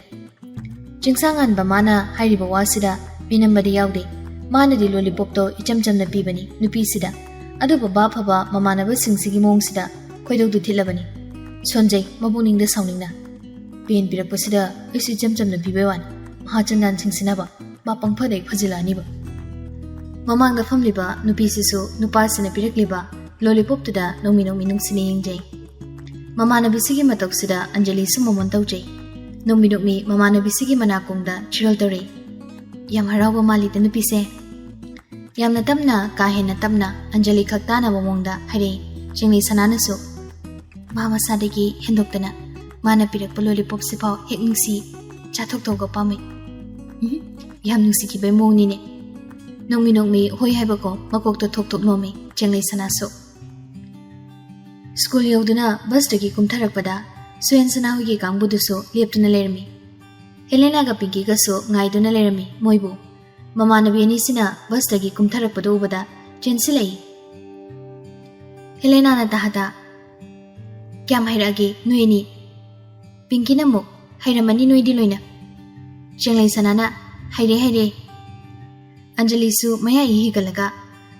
ꯆꯤꯡꯁꯥꯡꯉꯟꯕ ꯃꯥꯅ ꯍꯥꯏꯔꯤꯕ ꯋꯥꯁꯤꯗ ꯃꯤꯅꯝꯕꯗꯤ ꯌꯥꯎꯗꯦ꯫ ꯃꯥꯅꯗꯤ ꯂꯣꯂꯤꯄꯣꯞꯇꯣ ꯏꯆꯝ ꯆꯝꯅ ꯄꯤꯕꯅꯤ ꯅꯨꯄꯤꯁꯤꯗ꯫ ꯑꯗꯨꯕꯨ ꯚꯥꯞ ꯐꯕ ꯃꯃꯥꯟꯅꯕꯁꯤꯡꯁꯤꯒꯤ ꯃꯑꯣꯡꯁꯤꯗ ꯈꯣꯏꯗꯧꯗꯨ ꯊꯤꯠꯂꯕꯅꯤ꯫ ꯁꯣꯟꯖꯩ, ꯃꯄꯨꯛꯅꯤꯡꯗ ꯁꯥꯎꯅꯤꯡꯅ꯫ "ꯄꯦꯟ ꯄꯤꯔꯛꯄꯁꯤꯗ ꯑꯩꯁꯨ ꯏꯆꯝ ꯆꯝꯅ ꯄꯤꯕꯩ ꯋꯥꯅꯤ꯫ ꯃꯍꯥꯆꯟꯗꯥꯟꯁꯤꯡꯁꯤꯅꯕ ꯃꯥ ꯄꯪꯐꯗꯩ ꯐꯖꯤꯜꯂꯛꯑꯅꯤꯕ꯫" ꯃꯃꯥꯡꯗ ꯐꯝꯂꯤꯕ ꯅꯨꯄꯤꯁꯤꯁꯨ ꯅꯨꯄꯥꯁꯤꯅ ꯄꯤꯔꯛꯂꯤꯕ ꯂꯣꯂꯤꯄꯣꯞꯇꯨꯗ ꯅꯣꯡꯃꯤ ꯅꯣꯡꯃꯤ ꯅꯨꯡꯁꯤꯅ ꯌꯦꯡꯖꯩ꯫ ꯃꯃꯥꯟꯅꯕꯤꯁꯤꯒꯤ ꯃꯇꯧꯁꯤꯗ ꯑꯟꯖꯂꯤꯁꯨ ꯃꯣꯃꯣꯟ ꯇꯧꯖꯩ꯫ ꯅꯣꯡꯃꯤ ꯅꯣꯡꯃꯤ ꯃꯃꯥꯟꯅꯕꯤꯁꯤꯒꯤ ꯃꯅꯥꯀꯣꯡꯗ ꯆꯤꯔꯣꯜ ꯇꯧꯔꯛꯏ, "ꯌꯥꯝ ꯍꯔꯥꯎꯕ ꯃꯥꯜꯂꯤꯗ ꯅꯨꯄꯤꯁꯦ꯫" ꯌꯥꯝꯅ ꯇꯞꯅ, ꯀꯥ ꯍꯦꯟꯅ ꯇꯞꯅ ꯑꯟꯖꯂꯤ ꯈꯛ ꯇꯥꯅꯕ ꯃꯑꯣꯡꯗ ꯍꯥꯏꯔꯛꯏ, ꯆꯤꯡꯂꯩ ꯁꯅꯥꯅꯁꯨ ꯃꯥ ꯃꯁꯥꯗꯒꯤ ꯍꯦꯟꯗꯣꯛꯇꯅ ꯃꯥꯅ ꯄꯤꯔꯛꯄ ꯂꯣꯂꯤꯄꯣꯞꯁꯤꯐꯥꯎ ꯍꯦꯛ ꯅꯨꯡꯁꯤ, ꯆꯥꯊꯣꯛ ꯊꯣꯛꯑꯒ ꯄꯥꯝꯃꯤ꯫ ꯎꯝ, ꯌꯥꯝ ꯅꯨꯡꯁꯤꯈꯤꯕꯩ ꯃꯑꯣꯡꯅꯤꯅꯦ꯫ ꯅꯣꯡꯃꯤ ꯅꯣꯡꯃꯤ ꯍꯣꯏ ꯍꯥꯏꯕꯀꯣ ꯃꯀꯣꯛꯇ ꯊꯣꯛ ꯊꯣꯛ ꯅꯣꯝꯃꯤ ꯆꯤꯡꯂꯩ ꯁꯅꯥꯁꯨ꯫ ꯁ꯭ꯀꯨꯜ ꯌꯧꯗꯨꯅ ꯕꯁꯇꯒꯤ ꯀꯨꯝꯊꯔꯛꯄꯗ ꯁꯨꯍꯦꯟ ꯁꯅꯥ ꯍꯣꯏꯒꯤ ꯀꯥꯡꯕꯨꯗꯨꯁꯨ ꯂꯦꯞꯇꯨꯅ ꯂꯩꯔꯝꯃꯤ꯫ ꯍꯦꯂꯦꯅꯥꯒ ꯄꯤꯡꯀꯤꯒꯁꯨ ꯉꯥꯏꯗꯨꯅ ꯂꯩꯔꯝꯃꯤ ꯃꯣꯏꯕꯨ꯫ ꯃꯃꯥꯟꯅꯕꯤ ꯑꯅꯤꯁꯤꯅ ꯕꯁꯇꯒꯤ ꯀꯨꯝꯊꯔꯛꯄꯗꯨ ꯎꯕꯗ ꯆꯦꯟꯁꯤꯜꯂꯛꯏ꯫ ꯍꯦꯂꯦꯅꯥꯅ ꯇꯥꯍꯥꯗ, "ꯀꯌꯥꯝ ꯍꯩꯔꯛꯑꯒꯦ ꯅꯣꯏ ꯑꯅꯤ?" ꯄꯤꯡꯀꯤꯅ ꯑꯃꯨꯛ, "ꯍꯩꯔꯝꯃꯅꯤ ꯅꯣꯏꯗꯤ ꯂꯣꯏꯅ꯫" ꯆꯦꯡꯂꯩ ꯁꯅꯥꯅ, "ꯍꯩꯔꯦ, ꯍꯩꯔꯦ꯫ ꯑꯟꯖꯂꯤꯁꯨ ꯃꯌꯥ ꯏ ꯍꯤꯒꯠꯂꯒ,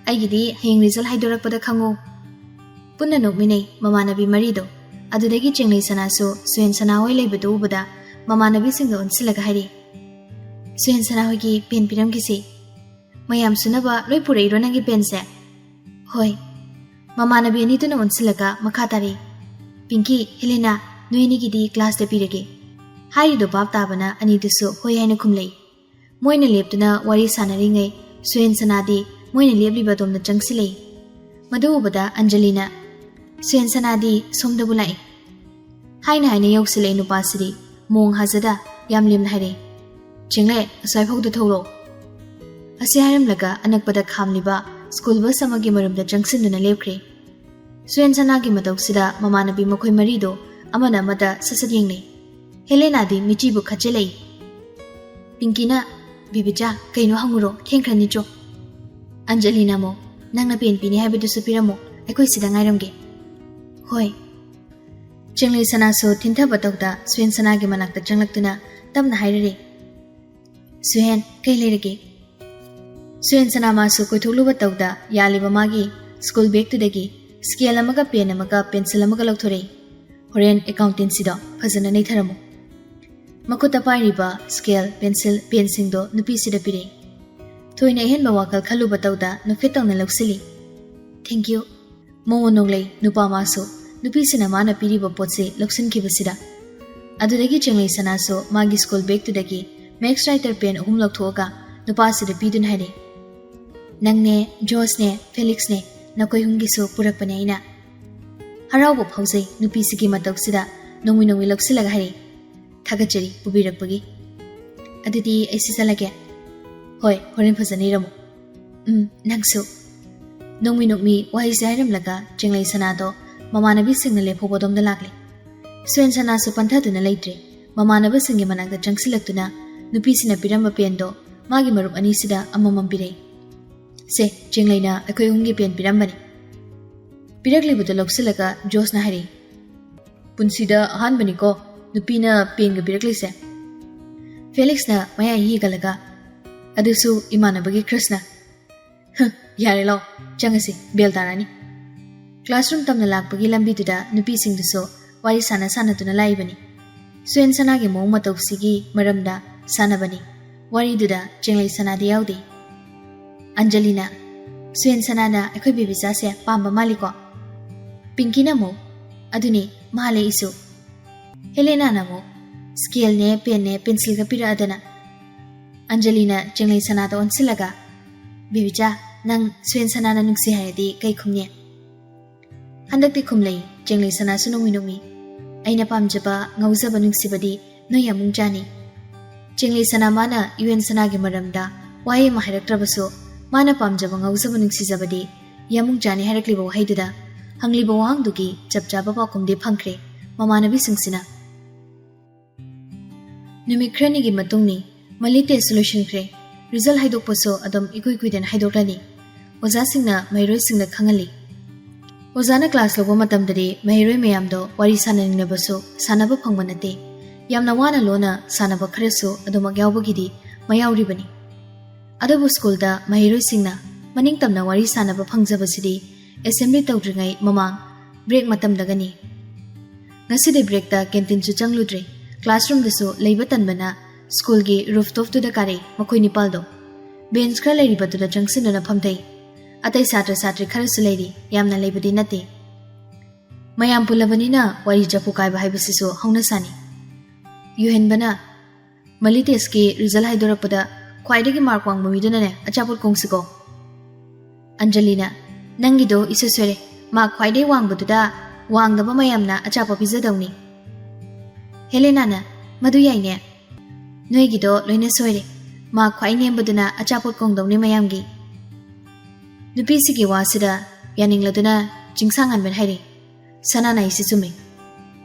'ꯑꯩꯒꯤꯗꯤ ꯍꯌꯦꯡ ꯔꯤꯖꯜ ꯍꯥꯏꯗꯣꯔꯛꯄꯗ ꯈꯪꯉꯣ.'" ꯄꯨꯟꯅ ꯅꯣꯛꯃꯤꯟꯅꯩ ꯃꯃꯥꯟꯅꯕꯤ ꯃꯔꯤꯗꯣ꯫ ꯑꯗꯨꯗꯒꯤ ꯆꯦꯡꯂꯩ ꯁꯅꯥꯁꯨ ꯁꯨꯍꯦꯟ ꯁꯅꯥ ꯍꯣꯏ ꯂꯩꯕꯗꯨ ꯎꯕꯗ ꯃꯃꯥꯟꯅꯕꯤꯁꯤꯡꯗ ꯑꯣꯟꯁꯤꯜꯂꯒ ꯍꯥꯏꯔꯤ, "ꯁꯨꯍꯦꯟ ꯁꯅꯥ ꯍꯣꯏꯒꯤ ꯄꯦꯟ ꯄꯤꯔꯝꯈꯤꯁꯤ꯫ ꯃꯌꯥꯝ ꯁꯨꯅꯕ ꯂꯣꯏ ꯄꯨꯔꯛꯏꯔꯣ ꯅꯪꯒꯤ ꯄꯦꯟꯁꯦ?" "ꯍꯣꯏ꯫" ꯃꯃꯥꯟꯅꯕꯤ ꯑꯅꯤꯗꯨꯅ ꯑꯣꯟꯁꯤꯜꯂꯒ ꯃꯈꯥ ꯇꯥꯔꯤ, "ꯄꯤꯡꯀꯤ, ꯍꯦꯂꯦꯅꯥ, ꯅꯣꯏ ꯑꯅꯤꯒꯤꯗꯤ ꯀ꯭ꯂꯥꯁꯇ ꯄꯤꯔꯒꯦ꯫" ꯍꯥꯏꯔꯤꯗꯣ ꯚꯥꯞ ꯇꯥꯕꯅ ꯑꯅꯤꯗꯨꯁꯨ ꯍꯣꯏ ꯍꯥꯏꯅ ꯈꯨꯝꯂꯛꯏ꯫ ꯃꯣꯏꯅ ꯂꯦꯞꯇꯨꯅ ꯋꯥꯔꯤ ꯁꯥꯟꯅꯔꯤꯉꯩ ꯁꯨꯍꯦꯟ ꯁꯅꯥꯗꯤ ꯃꯣꯏꯅ ꯂꯦꯞꯂꯤꯕ ꯑꯗꯣꯝꯗ ꯆꯪꯁꯤꯜꯂꯛꯏ꯫ ꯃꯗꯨ ꯎꯕꯗ ꯑꯟꯖꯂꯤꯅ, "ꯁꯨꯍꯦꯟ ꯁꯅꯥꯗꯤ ꯁꯣꯝꯗꯕꯨ ꯂꯥꯛꯏ꯫" ꯍꯥꯏꯅ ꯍꯥꯏꯅ ꯌꯧꯁꯤꯜꯂꯛꯏ ꯅꯨꯄꯥꯁꯤꯗꯤ ꯃꯣꯡ ꯍꯥꯖꯗ ꯌꯥꯝ ꯂꯦꯝꯅ ꯍꯥꯏꯔꯛꯏ, "ꯆꯤꯡꯂꯦ, ꯑꯁ꯭ꯋꯥꯏꯐꯥꯎꯗ ꯊꯧꯔꯣ꯫" ꯑꯁꯤ ꯍꯥꯏꯔꯝꯂꯒ ꯑꯅꯛꯄꯗ ꯈꯥꯝꯂꯤꯕ ꯁ꯭ꯀꯨꯜ ꯕꯁ ꯑꯃꯒꯤ ꯃꯔꯨꯝꯗ ꯆꯪꯁꯤꯟꯗꯨꯅ ꯂꯦꯞꯈ꯭ꯔꯦ꯫ ꯁꯨꯍꯦꯟ ꯁꯅꯥꯒꯤ ꯃꯇꯧꯁꯤꯗ ꯃꯃꯥꯟꯅꯕꯤ ꯃꯈꯣꯏ ꯃꯔꯤꯗꯣ ꯑꯃꯅ ꯑꯃꯗ ꯁꯠ ꯁꯠ ꯌꯦꯡꯅꯩ꯫ ꯍꯦꯂꯦꯅꯥꯗꯤ ꯃꯤꯆꯤꯕꯨ ꯈꯠꯆꯤꯜꯂꯛꯏ꯫ ꯄꯤꯡꯀꯤꯅ, "ꯕꯤꯕꯤꯆꯥ, ꯀꯩꯅꯣ ꯍꯪꯉꯨꯔꯣ, ꯊꯦꯡꯈ꯭ꯔꯅꯤ ꯆꯣ꯫" ꯑꯟꯖꯂꯤꯅ ꯑꯃꯨꯛ, "ꯅꯪꯅ ꯄꯦꯟ ꯄꯤꯅꯤ ꯍꯥꯏꯕꯗꯨꯁꯨ ꯄꯤꯔꯝꯃꯣ, ꯑꯩꯈꯣꯏ ꯁꯤꯗ ꯉꯥꯏꯔꯝꯒꯦ꯫" "ꯍꯣꯏ꯫" ꯆꯤꯡꯂꯩ ꯁꯅꯥꯁꯨ ꯊꯤꯟꯊꯕ ꯇꯧꯗ ꯁꯨꯍꯦꯟ ꯁꯅꯥꯒꯤ ꯃꯅꯥꯛꯇ ꯆꯪꯂꯛꯇꯨꯅ ꯇꯞꯅ ꯍꯥꯏꯔꯔꯦ, "ꯁꯨꯍꯦꯟ, ꯀꯩ ꯂꯩꯔꯒꯦ?" ꯁꯨꯍꯦꯟ ꯁꯅꯥ ꯃꯥꯁꯨ ꯀꯣꯏꯊꯣꯛꯂꯨꯕ ꯇꯧꯗ ꯌꯥꯜꯂꯤꯕ ꯃꯥꯒꯤ ꯁ꯭ꯀꯨꯜ ꯕꯦꯒꯇꯨꯗꯒꯤ ꯁ꯭ꯀꯦꯜ ꯑꯃꯒ ꯄꯦꯟ ꯑꯃꯒ ꯄꯦꯟꯁꯤꯜ ꯑꯃꯒ ꯂꯧꯊꯣꯔꯛꯏ꯫ "ꯍꯣꯔꯦꯟ ꯑꯦꯀꯥꯎꯟꯇꯦꯟꯁꯤꯗꯣ ꯐꯖꯅ ꯅꯩꯊꯔꯝꯃꯨ꯫" ꯃꯈꯨꯠꯇ ꯄꯥꯏꯔꯤꯕ ꯁ꯭ꯀꯦꯜ, ꯄꯦꯟꯁꯤꯜ, ꯄꯦꯟꯁꯤꯡꯗꯣ ꯅꯨꯄꯤꯁꯤꯗ ꯄꯤꯔꯛꯏ꯫ ꯊꯣꯏꯅ ꯑꯍꯦꯟꯕ ꯋꯥꯈꯜ ꯈꯜꯂꯨꯕ ꯇꯧꯗ ꯅꯣꯛꯐꯦꯠ ꯇꯧꯅ ꯂꯧꯁꯤꯜꯂꯤ꯫ "Thank you꯫" ꯃꯑꯣꯡ ꯅꯣꯡꯂꯩ ꯅꯨꯄꯥ ꯃꯥꯁꯨ ꯅꯨꯄꯤꯁꯤꯅ ꯃꯥꯅ ꯄꯤꯔꯤꯕ ꯄꯣꯠꯁꯤ ꯂꯧꯁꯤꯟꯈꯤꯕꯁꯤꯗ꯫ ꯑꯗꯨꯗꯒꯤ ꯆꯤꯡꯂꯩ ꯁꯅꯥꯁꯨ ꯃꯥꯒꯤ ꯁ꯭ꯀꯨꯜ ꯕꯦꯒꯇꯨꯗꯒꯤ ꯃꯦꯛꯁ ꯔꯥꯏꯇꯔ ꯄꯦꯟ ꯑꯍꯨꯝ ꯂꯧꯊꯣꯛꯑꯒ ꯅꯨꯄꯥꯁꯤꯗ ꯄꯤꯗꯨꯅ ꯍꯥꯏꯔꯦ, "ꯅꯪꯅꯦ, ꯖꯣꯁꯅꯦ, ꯐꯦꯂꯤꯛꯁꯅꯦ, ꯅꯈꯣꯏ ꯑꯍꯨꯝꯒꯤꯁꯨ ꯄꯨꯔꯛꯄꯅꯦ ꯑꯩꯅ꯫ ꯍꯔꯥꯎꯕ ꯐꯥꯎꯖꯩ ꯅꯨꯄꯤꯁꯤꯒꯤ ꯃꯇꯧꯁꯤꯗ ꯅꯣꯡꯃꯤ ꯅꯣꯡꯃꯤ ꯂꯧꯁꯤꯜꯂꯒ ꯍꯥꯏꯔꯛꯏ, "ꯊꯥꯒꯠꯆꯔꯤ ꯄꯨꯕꯤꯔꯛꯄꯒꯤ꯫ ꯑꯗꯨꯗꯤ ꯑꯩꯁꯤ ꯆꯠꯂꯒꯦ꯫ ꯍꯣꯏ, ꯍꯣꯔꯦꯟ ꯐꯖꯅ ꯏꯔꯝꯃꯨ꯫ ꯎꯝ, ꯅꯪꯁꯨ꯫" ꯅꯣꯡꯃꯤ ꯅꯣꯡꯃꯤ ꯋꯥꯍꯩꯁꯦ ꯍꯥꯏꯔꯝꯂꯒ ꯆꯦꯡꯂꯩ ꯁꯅꯥꯗꯣ ꯃꯃꯥꯟꯅꯕꯤꯁꯤꯡꯅ ꯂꯦꯞꯍꯧꯕꯗꯣꯝꯗ ꯂꯥꯛꯂꯦ꯫ ꯁꯨꯌꯦꯟ ꯁꯅꯥꯁꯨ ꯄꯟꯊꯗꯨꯅ ꯂꯩꯇ꯭ꯔꯦ꯫ ꯃꯃꯥꯟꯅꯕꯁꯤꯡꯒꯤ ꯃꯅꯥꯛꯇ ꯆꯪꯁꯤꯜꯂꯛꯇꯨꯅ ꯅꯨꯄꯤꯁꯤꯅ ꯄꯤꯔꯝꯕ ꯄꯦꯟꯗꯣ ꯃꯥꯒꯤ ꯃꯔꯨꯞ ꯑꯅꯤꯁꯤꯗ ꯑꯃꯃꯝ ꯄꯤꯔꯛꯏ꯫ "ꯁꯦ, ꯆꯦꯡꯂꯩꯅ ꯑꯩꯈꯣꯏ ꯑꯍꯨꯝꯒꯤ ꯄꯦꯟ ꯄꯤꯔꯝꯕꯅꯤ꯫" ꯄꯤꯔꯛꯂꯤꯕꯗꯨ ꯂꯧꯁꯤꯜꯂꯒ ꯖꯣꯁꯅ ꯍꯥꯏꯔꯛꯏ, "ꯄꯨꯟꯁꯤꯗ ꯑꯍꯥꯟꯕꯅꯤꯀꯣ ꯅꯨꯄꯤꯅ ꯄꯦꯟꯒ ꯄꯤꯔꯛꯂꯤꯁꯦ꯫" ꯐꯦꯂꯤꯛꯁꯅ ꯃꯌꯥꯏ ꯍꯤꯒꯠꯂꯒ, "ꯑꯗꯨꯁꯨ ꯏꯃꯥꯟꯅꯕꯒꯤ ꯀ꯭ꯔꯁꯅ꯫" "ꯍ, ꯌꯥꯔꯦ, ꯂꯥꯎ, ꯆꯪꯉꯁꯤ, ꯕꯦꯜ ꯇꯥꯔꯅꯤ꯫" ꯀ꯭ꯂꯥꯁꯔꯨꯝ ꯇꯝꯅ ꯂꯥꯛꯄꯒꯤ ꯂꯝꯕꯤꯗꯨꯗ ꯅꯨꯄꯤꯁꯤꯡꯗꯨꯁꯨ ꯋꯥꯔꯤ ꯁꯥꯟꯅ ꯁꯥꯟꯅꯗꯨꯅ ꯂꯥꯛꯏꯕꯅꯤ꯫ ꯁꯨꯌꯦꯟ ꯁꯅꯥꯒꯤ ꯃꯑꯣꯡ ꯃꯇꯧꯁꯤꯒꯤ ꯃꯔꯝꯗ ꯁꯥꯟꯅꯕꯅꯤ꯫ ꯋꯥꯔꯤꯗꯨꯗ ꯆꯦꯡꯂꯩ ꯁꯅꯥꯗꯤ ꯌꯥꯎꯗꯦ꯫ ꯑꯟꯖꯂꯤꯅ, "ꯁꯨꯌꯦꯟ ꯁꯅꯥꯅ ꯑꯩꯈꯣꯏ ꯕꯦꯕꯤꯆꯥꯁꯦ ꯄꯥꯝꯕ ꯃꯥꯜꯂꯤꯀꯣ?" ꯄꯤꯡꯀꯤꯅ ꯑꯃꯨꯛ, "ꯑꯗꯨꯅꯤ, ꯃꯥꯜꯂꯦ ꯑꯩꯁꯨ꯫" ꯍꯦꯂꯦꯅꯥꯅ ꯑꯃꯨꯛ ꯁ꯭ꯀꯦꯜꯅꯦ, ꯄꯦꯟꯅꯦ, ꯄꯦꯟꯁꯤꯜꯒ ꯄꯤꯔꯛꯑꯗꯅ꯫ ꯑꯟꯖꯂꯤꯅ ꯆꯦꯡꯂꯩ ꯁꯅꯥꯗ ꯑꯣꯟꯁꯤꯜꯂꯒ, "ꯕꯦꯕꯤꯆꯥ, ꯅꯪ ꯁꯨꯌꯦꯟ ꯁꯅꯥꯅ ꯅꯨꯡꯁꯤ ꯍꯥꯏꯔꯗꯤ ꯀꯩ ꯈꯨꯝꯅꯤ?" ꯍꯟꯗꯛꯇꯤ ꯈꯨꯝꯂꯩ ꯆꯦꯡꯂꯩ ꯁꯅꯥꯁꯨ ꯅꯣꯡꯃꯤ ꯅꯣꯡꯃꯤ꯫ "ꯑꯩꯅ ꯄꯥꯝꯖꯕ, ꯉꯥꯎꯖꯕ, ꯅꯨꯡꯁꯤꯕꯗꯤ ꯅꯣꯏ ꯌꯥꯃꯨꯡ ꯆꯥꯅꯤ꯫" ꯆꯦꯡꯂꯩ ꯁꯅꯥ ꯃꯥꯅ ꯌꯨ ꯑꯦꯟ ꯁꯅꯥꯒꯤ ꯃꯔꯝꯗ ꯋꯥꯍꯩ ꯑꯃ ꯍꯥꯏꯔꯛꯇ꯭ꯔꯕꯁꯨ, ꯃꯥꯅ ꯄꯥꯝꯖꯕ, ꯉꯥꯎꯖꯕ, ꯅꯨꯡꯁꯤꯖꯕꯗꯤ ꯌꯥꯃꯨꯡ ꯆꯥꯅꯤ ꯍꯥꯏꯔꯛꯂꯤꯕ ꯋꯥꯍꯩꯗꯨꯗ ꯍꯪꯂꯤꯕ ꯋꯥꯍꯪꯗꯨꯒꯤ ꯆꯞ ꯆꯥꯕ ꯄꯥꯎꯈꯨꯝꯗꯤ ꯐꯪꯈ꯭ꯔꯦ ꯃꯃꯥꯟꯅꯕꯤꯁꯤꯡꯁꯤꯅ꯫ ꯅꯨꯃꯤꯠ ꯈꯔꯅꯤꯒꯤ ꯃꯇꯨꯡꯅꯤ꯫ ꯃꯜꯂꯤ ꯇꯦꯁꯁꯨ ꯂꯣꯏꯁꯤꯟꯈ꯭ꯔꯦ꯫ ꯔꯤꯖꯜ ꯍꯥꯏꯗꯣꯛꯄꯁꯨ ꯑꯗꯨꯝ ꯏꯀꯨꯏ ꯀꯨꯏꯗꯅ ꯍꯥꯏꯗꯣꯛꯂꯅꯤ꯫ ꯑꯣꯖꯥꯁꯤꯡꯅ ꯃꯍꯩꯔꯣꯏꯁꯤꯡꯗ ꯈꯪꯍꯜꯂꯤ꯫ ꯑꯣꯖꯥꯅ ꯀ꯭ꯂꯥꯁ ꯂꯧꯕ ꯃꯇꯝꯗꯗꯤ ꯃꯍꯩꯔꯣꯏ ꯃꯌꯥꯝꯗꯣ ꯋꯥꯔꯤ ꯁꯥꯟꯅꯅꯤꯡꯂꯕꯁꯨ ꯁꯥꯟꯅꯕ ꯐꯪꯕ ꯅꯠꯇꯦ꯫ ꯌꯥꯝꯅ ꯋꯥꯅ ꯂꯣꯟꯅ ꯁꯥꯟꯅꯕ ꯈꯔꯁꯨ ꯑꯗꯨꯃꯛ ꯌꯥꯎꯕꯒꯤꯗꯤ ꯃꯌꯥꯎꯔꯤꯕꯅꯤ꯫ ꯑꯗꯨꯕꯨ ꯁ꯭ꯀꯨꯜꯗ ꯃꯍꯩꯔꯣꯏꯁꯤꯡꯅ ꯃꯅꯤꯡ ꯇꯝꯅ ꯋꯥꯔꯤ ꯁꯥꯟꯅꯕ ꯐꯪꯖꯕꯁꯤꯗꯤ ꯑꯦꯁꯦꯝꯕ꯭ꯂꯤ ꯇꯧꯗ꯭ꯔꯤꯉꯩ ꯃꯃꯥꯡ, ꯕ꯭ꯔꯦꯛ ꯃꯇꯝꯗꯒꯅꯤ꯫ ꯉꯁꯤꯗꯤ ꯕ꯭ꯔꯦꯛꯇ ꯀꯦꯟꯇꯤꯟꯁꯨ ꯆꯪꯂꯨꯗ꯭ꯔꯦ꯫ ꯀ꯭ꯂꯥꯁꯔꯨꯝꯗꯁꯨ ꯂꯩꯕ ꯇꯟꯕꯅ ꯁ꯭ꯀꯨꯜꯒꯤ ꯔꯨꯐꯇꯣꯞꯇꯨꯗ ꯀꯥꯔꯛꯏ ꯃꯈꯣꯏ ꯅꯤꯄꯥꯜꯗꯣ꯫ ꯕꯦꯟꯁ ꯈꯔ ꯂꯩꯔꯤꯕꯗꯨꯗ ꯆꯪꯁꯤꯟꯗꯨꯅ ꯐꯝꯊꯩ꯫ ꯑꯇꯩ ꯁꯥꯇ꯭ꯔ ꯁꯥꯇ꯭ꯔꯤ ꯈꯔꯁꯨ ꯂꯩꯔꯤ, ꯌꯥꯝꯅ ꯂꯩꯕꯗꯤ ꯅꯠꯇꯦ꯫ ꯃꯌꯥꯝ ꯄꯨꯜꯂꯕꯅꯤꯅ ꯋꯥꯔꯤ ꯆꯐꯨ ꯀꯥꯏꯕ ꯍꯥꯏꯕꯁꯤꯁꯨ ꯍꯧꯅ ꯁꯥꯅꯤ꯫ ꯌꯨꯍꯦꯟꯕꯅ, "ꯃꯜꯂꯤ ꯇꯦꯁꯀꯤ ꯔꯤꯖꯜ ꯍꯥꯏꯗꯣꯔꯛꯄꯗ ꯈ꯭ꯋꯥꯏꯗꯒꯤ ꯃꯥꯔꯛ ꯋꯥꯡꯕ ꯃꯤꯗꯨꯅꯅꯦ ꯑꯆꯥꯄꯣꯠ ꯀꯣꯡꯁꯤꯀꯣ꯫" ꯑꯟꯖꯂꯤꯅ, "ꯅꯪꯒꯤꯗꯣ ꯏꯁꯣꯏ ꯁꯣꯏꯔꯦ, ꯃꯥꯔꯛ ꯈ꯭ꯋꯥꯏꯗꯒꯤ ꯋꯥꯡꯕꯗꯨꯗ ꯋꯥꯡꯗꯕ ꯃꯌꯥꯝꯅ ꯑꯆꯥꯄꯣꯠ ꯄꯤꯖꯗꯧꯅꯤ꯫ ꯍꯦꯂꯦꯅꯥꯅ, "ꯃꯗꯨ ꯌꯥꯏꯅꯦ꯫ ꯅꯣꯏꯒꯤꯗꯣ ꯂꯣꯏꯅ ꯁꯣꯏꯔꯦ꯫ ꯃꯥ ꯈ꯭ꯋꯥꯏ ꯅꯦꯝꯕꯗꯨꯅ ꯑꯆꯥꯄꯣꯠ ꯀꯣꯡꯗꯧꯅꯤ ꯃꯌꯥꯝꯒꯤ"꯫ ꯅꯨꯄꯤꯁꯤꯒꯤ ꯋꯥꯁꯤꯗ ꯌꯥꯅꯤꯡꯂꯗꯨꯅ ꯆꯤꯡꯁꯥꯡꯉꯥꯟꯕꯅ ꯍꯥꯏꯔꯦ, "ꯁꯅꯥꯅ ꯍꯥꯏꯁꯤ ꯆꯨꯝꯃꯤ"꯫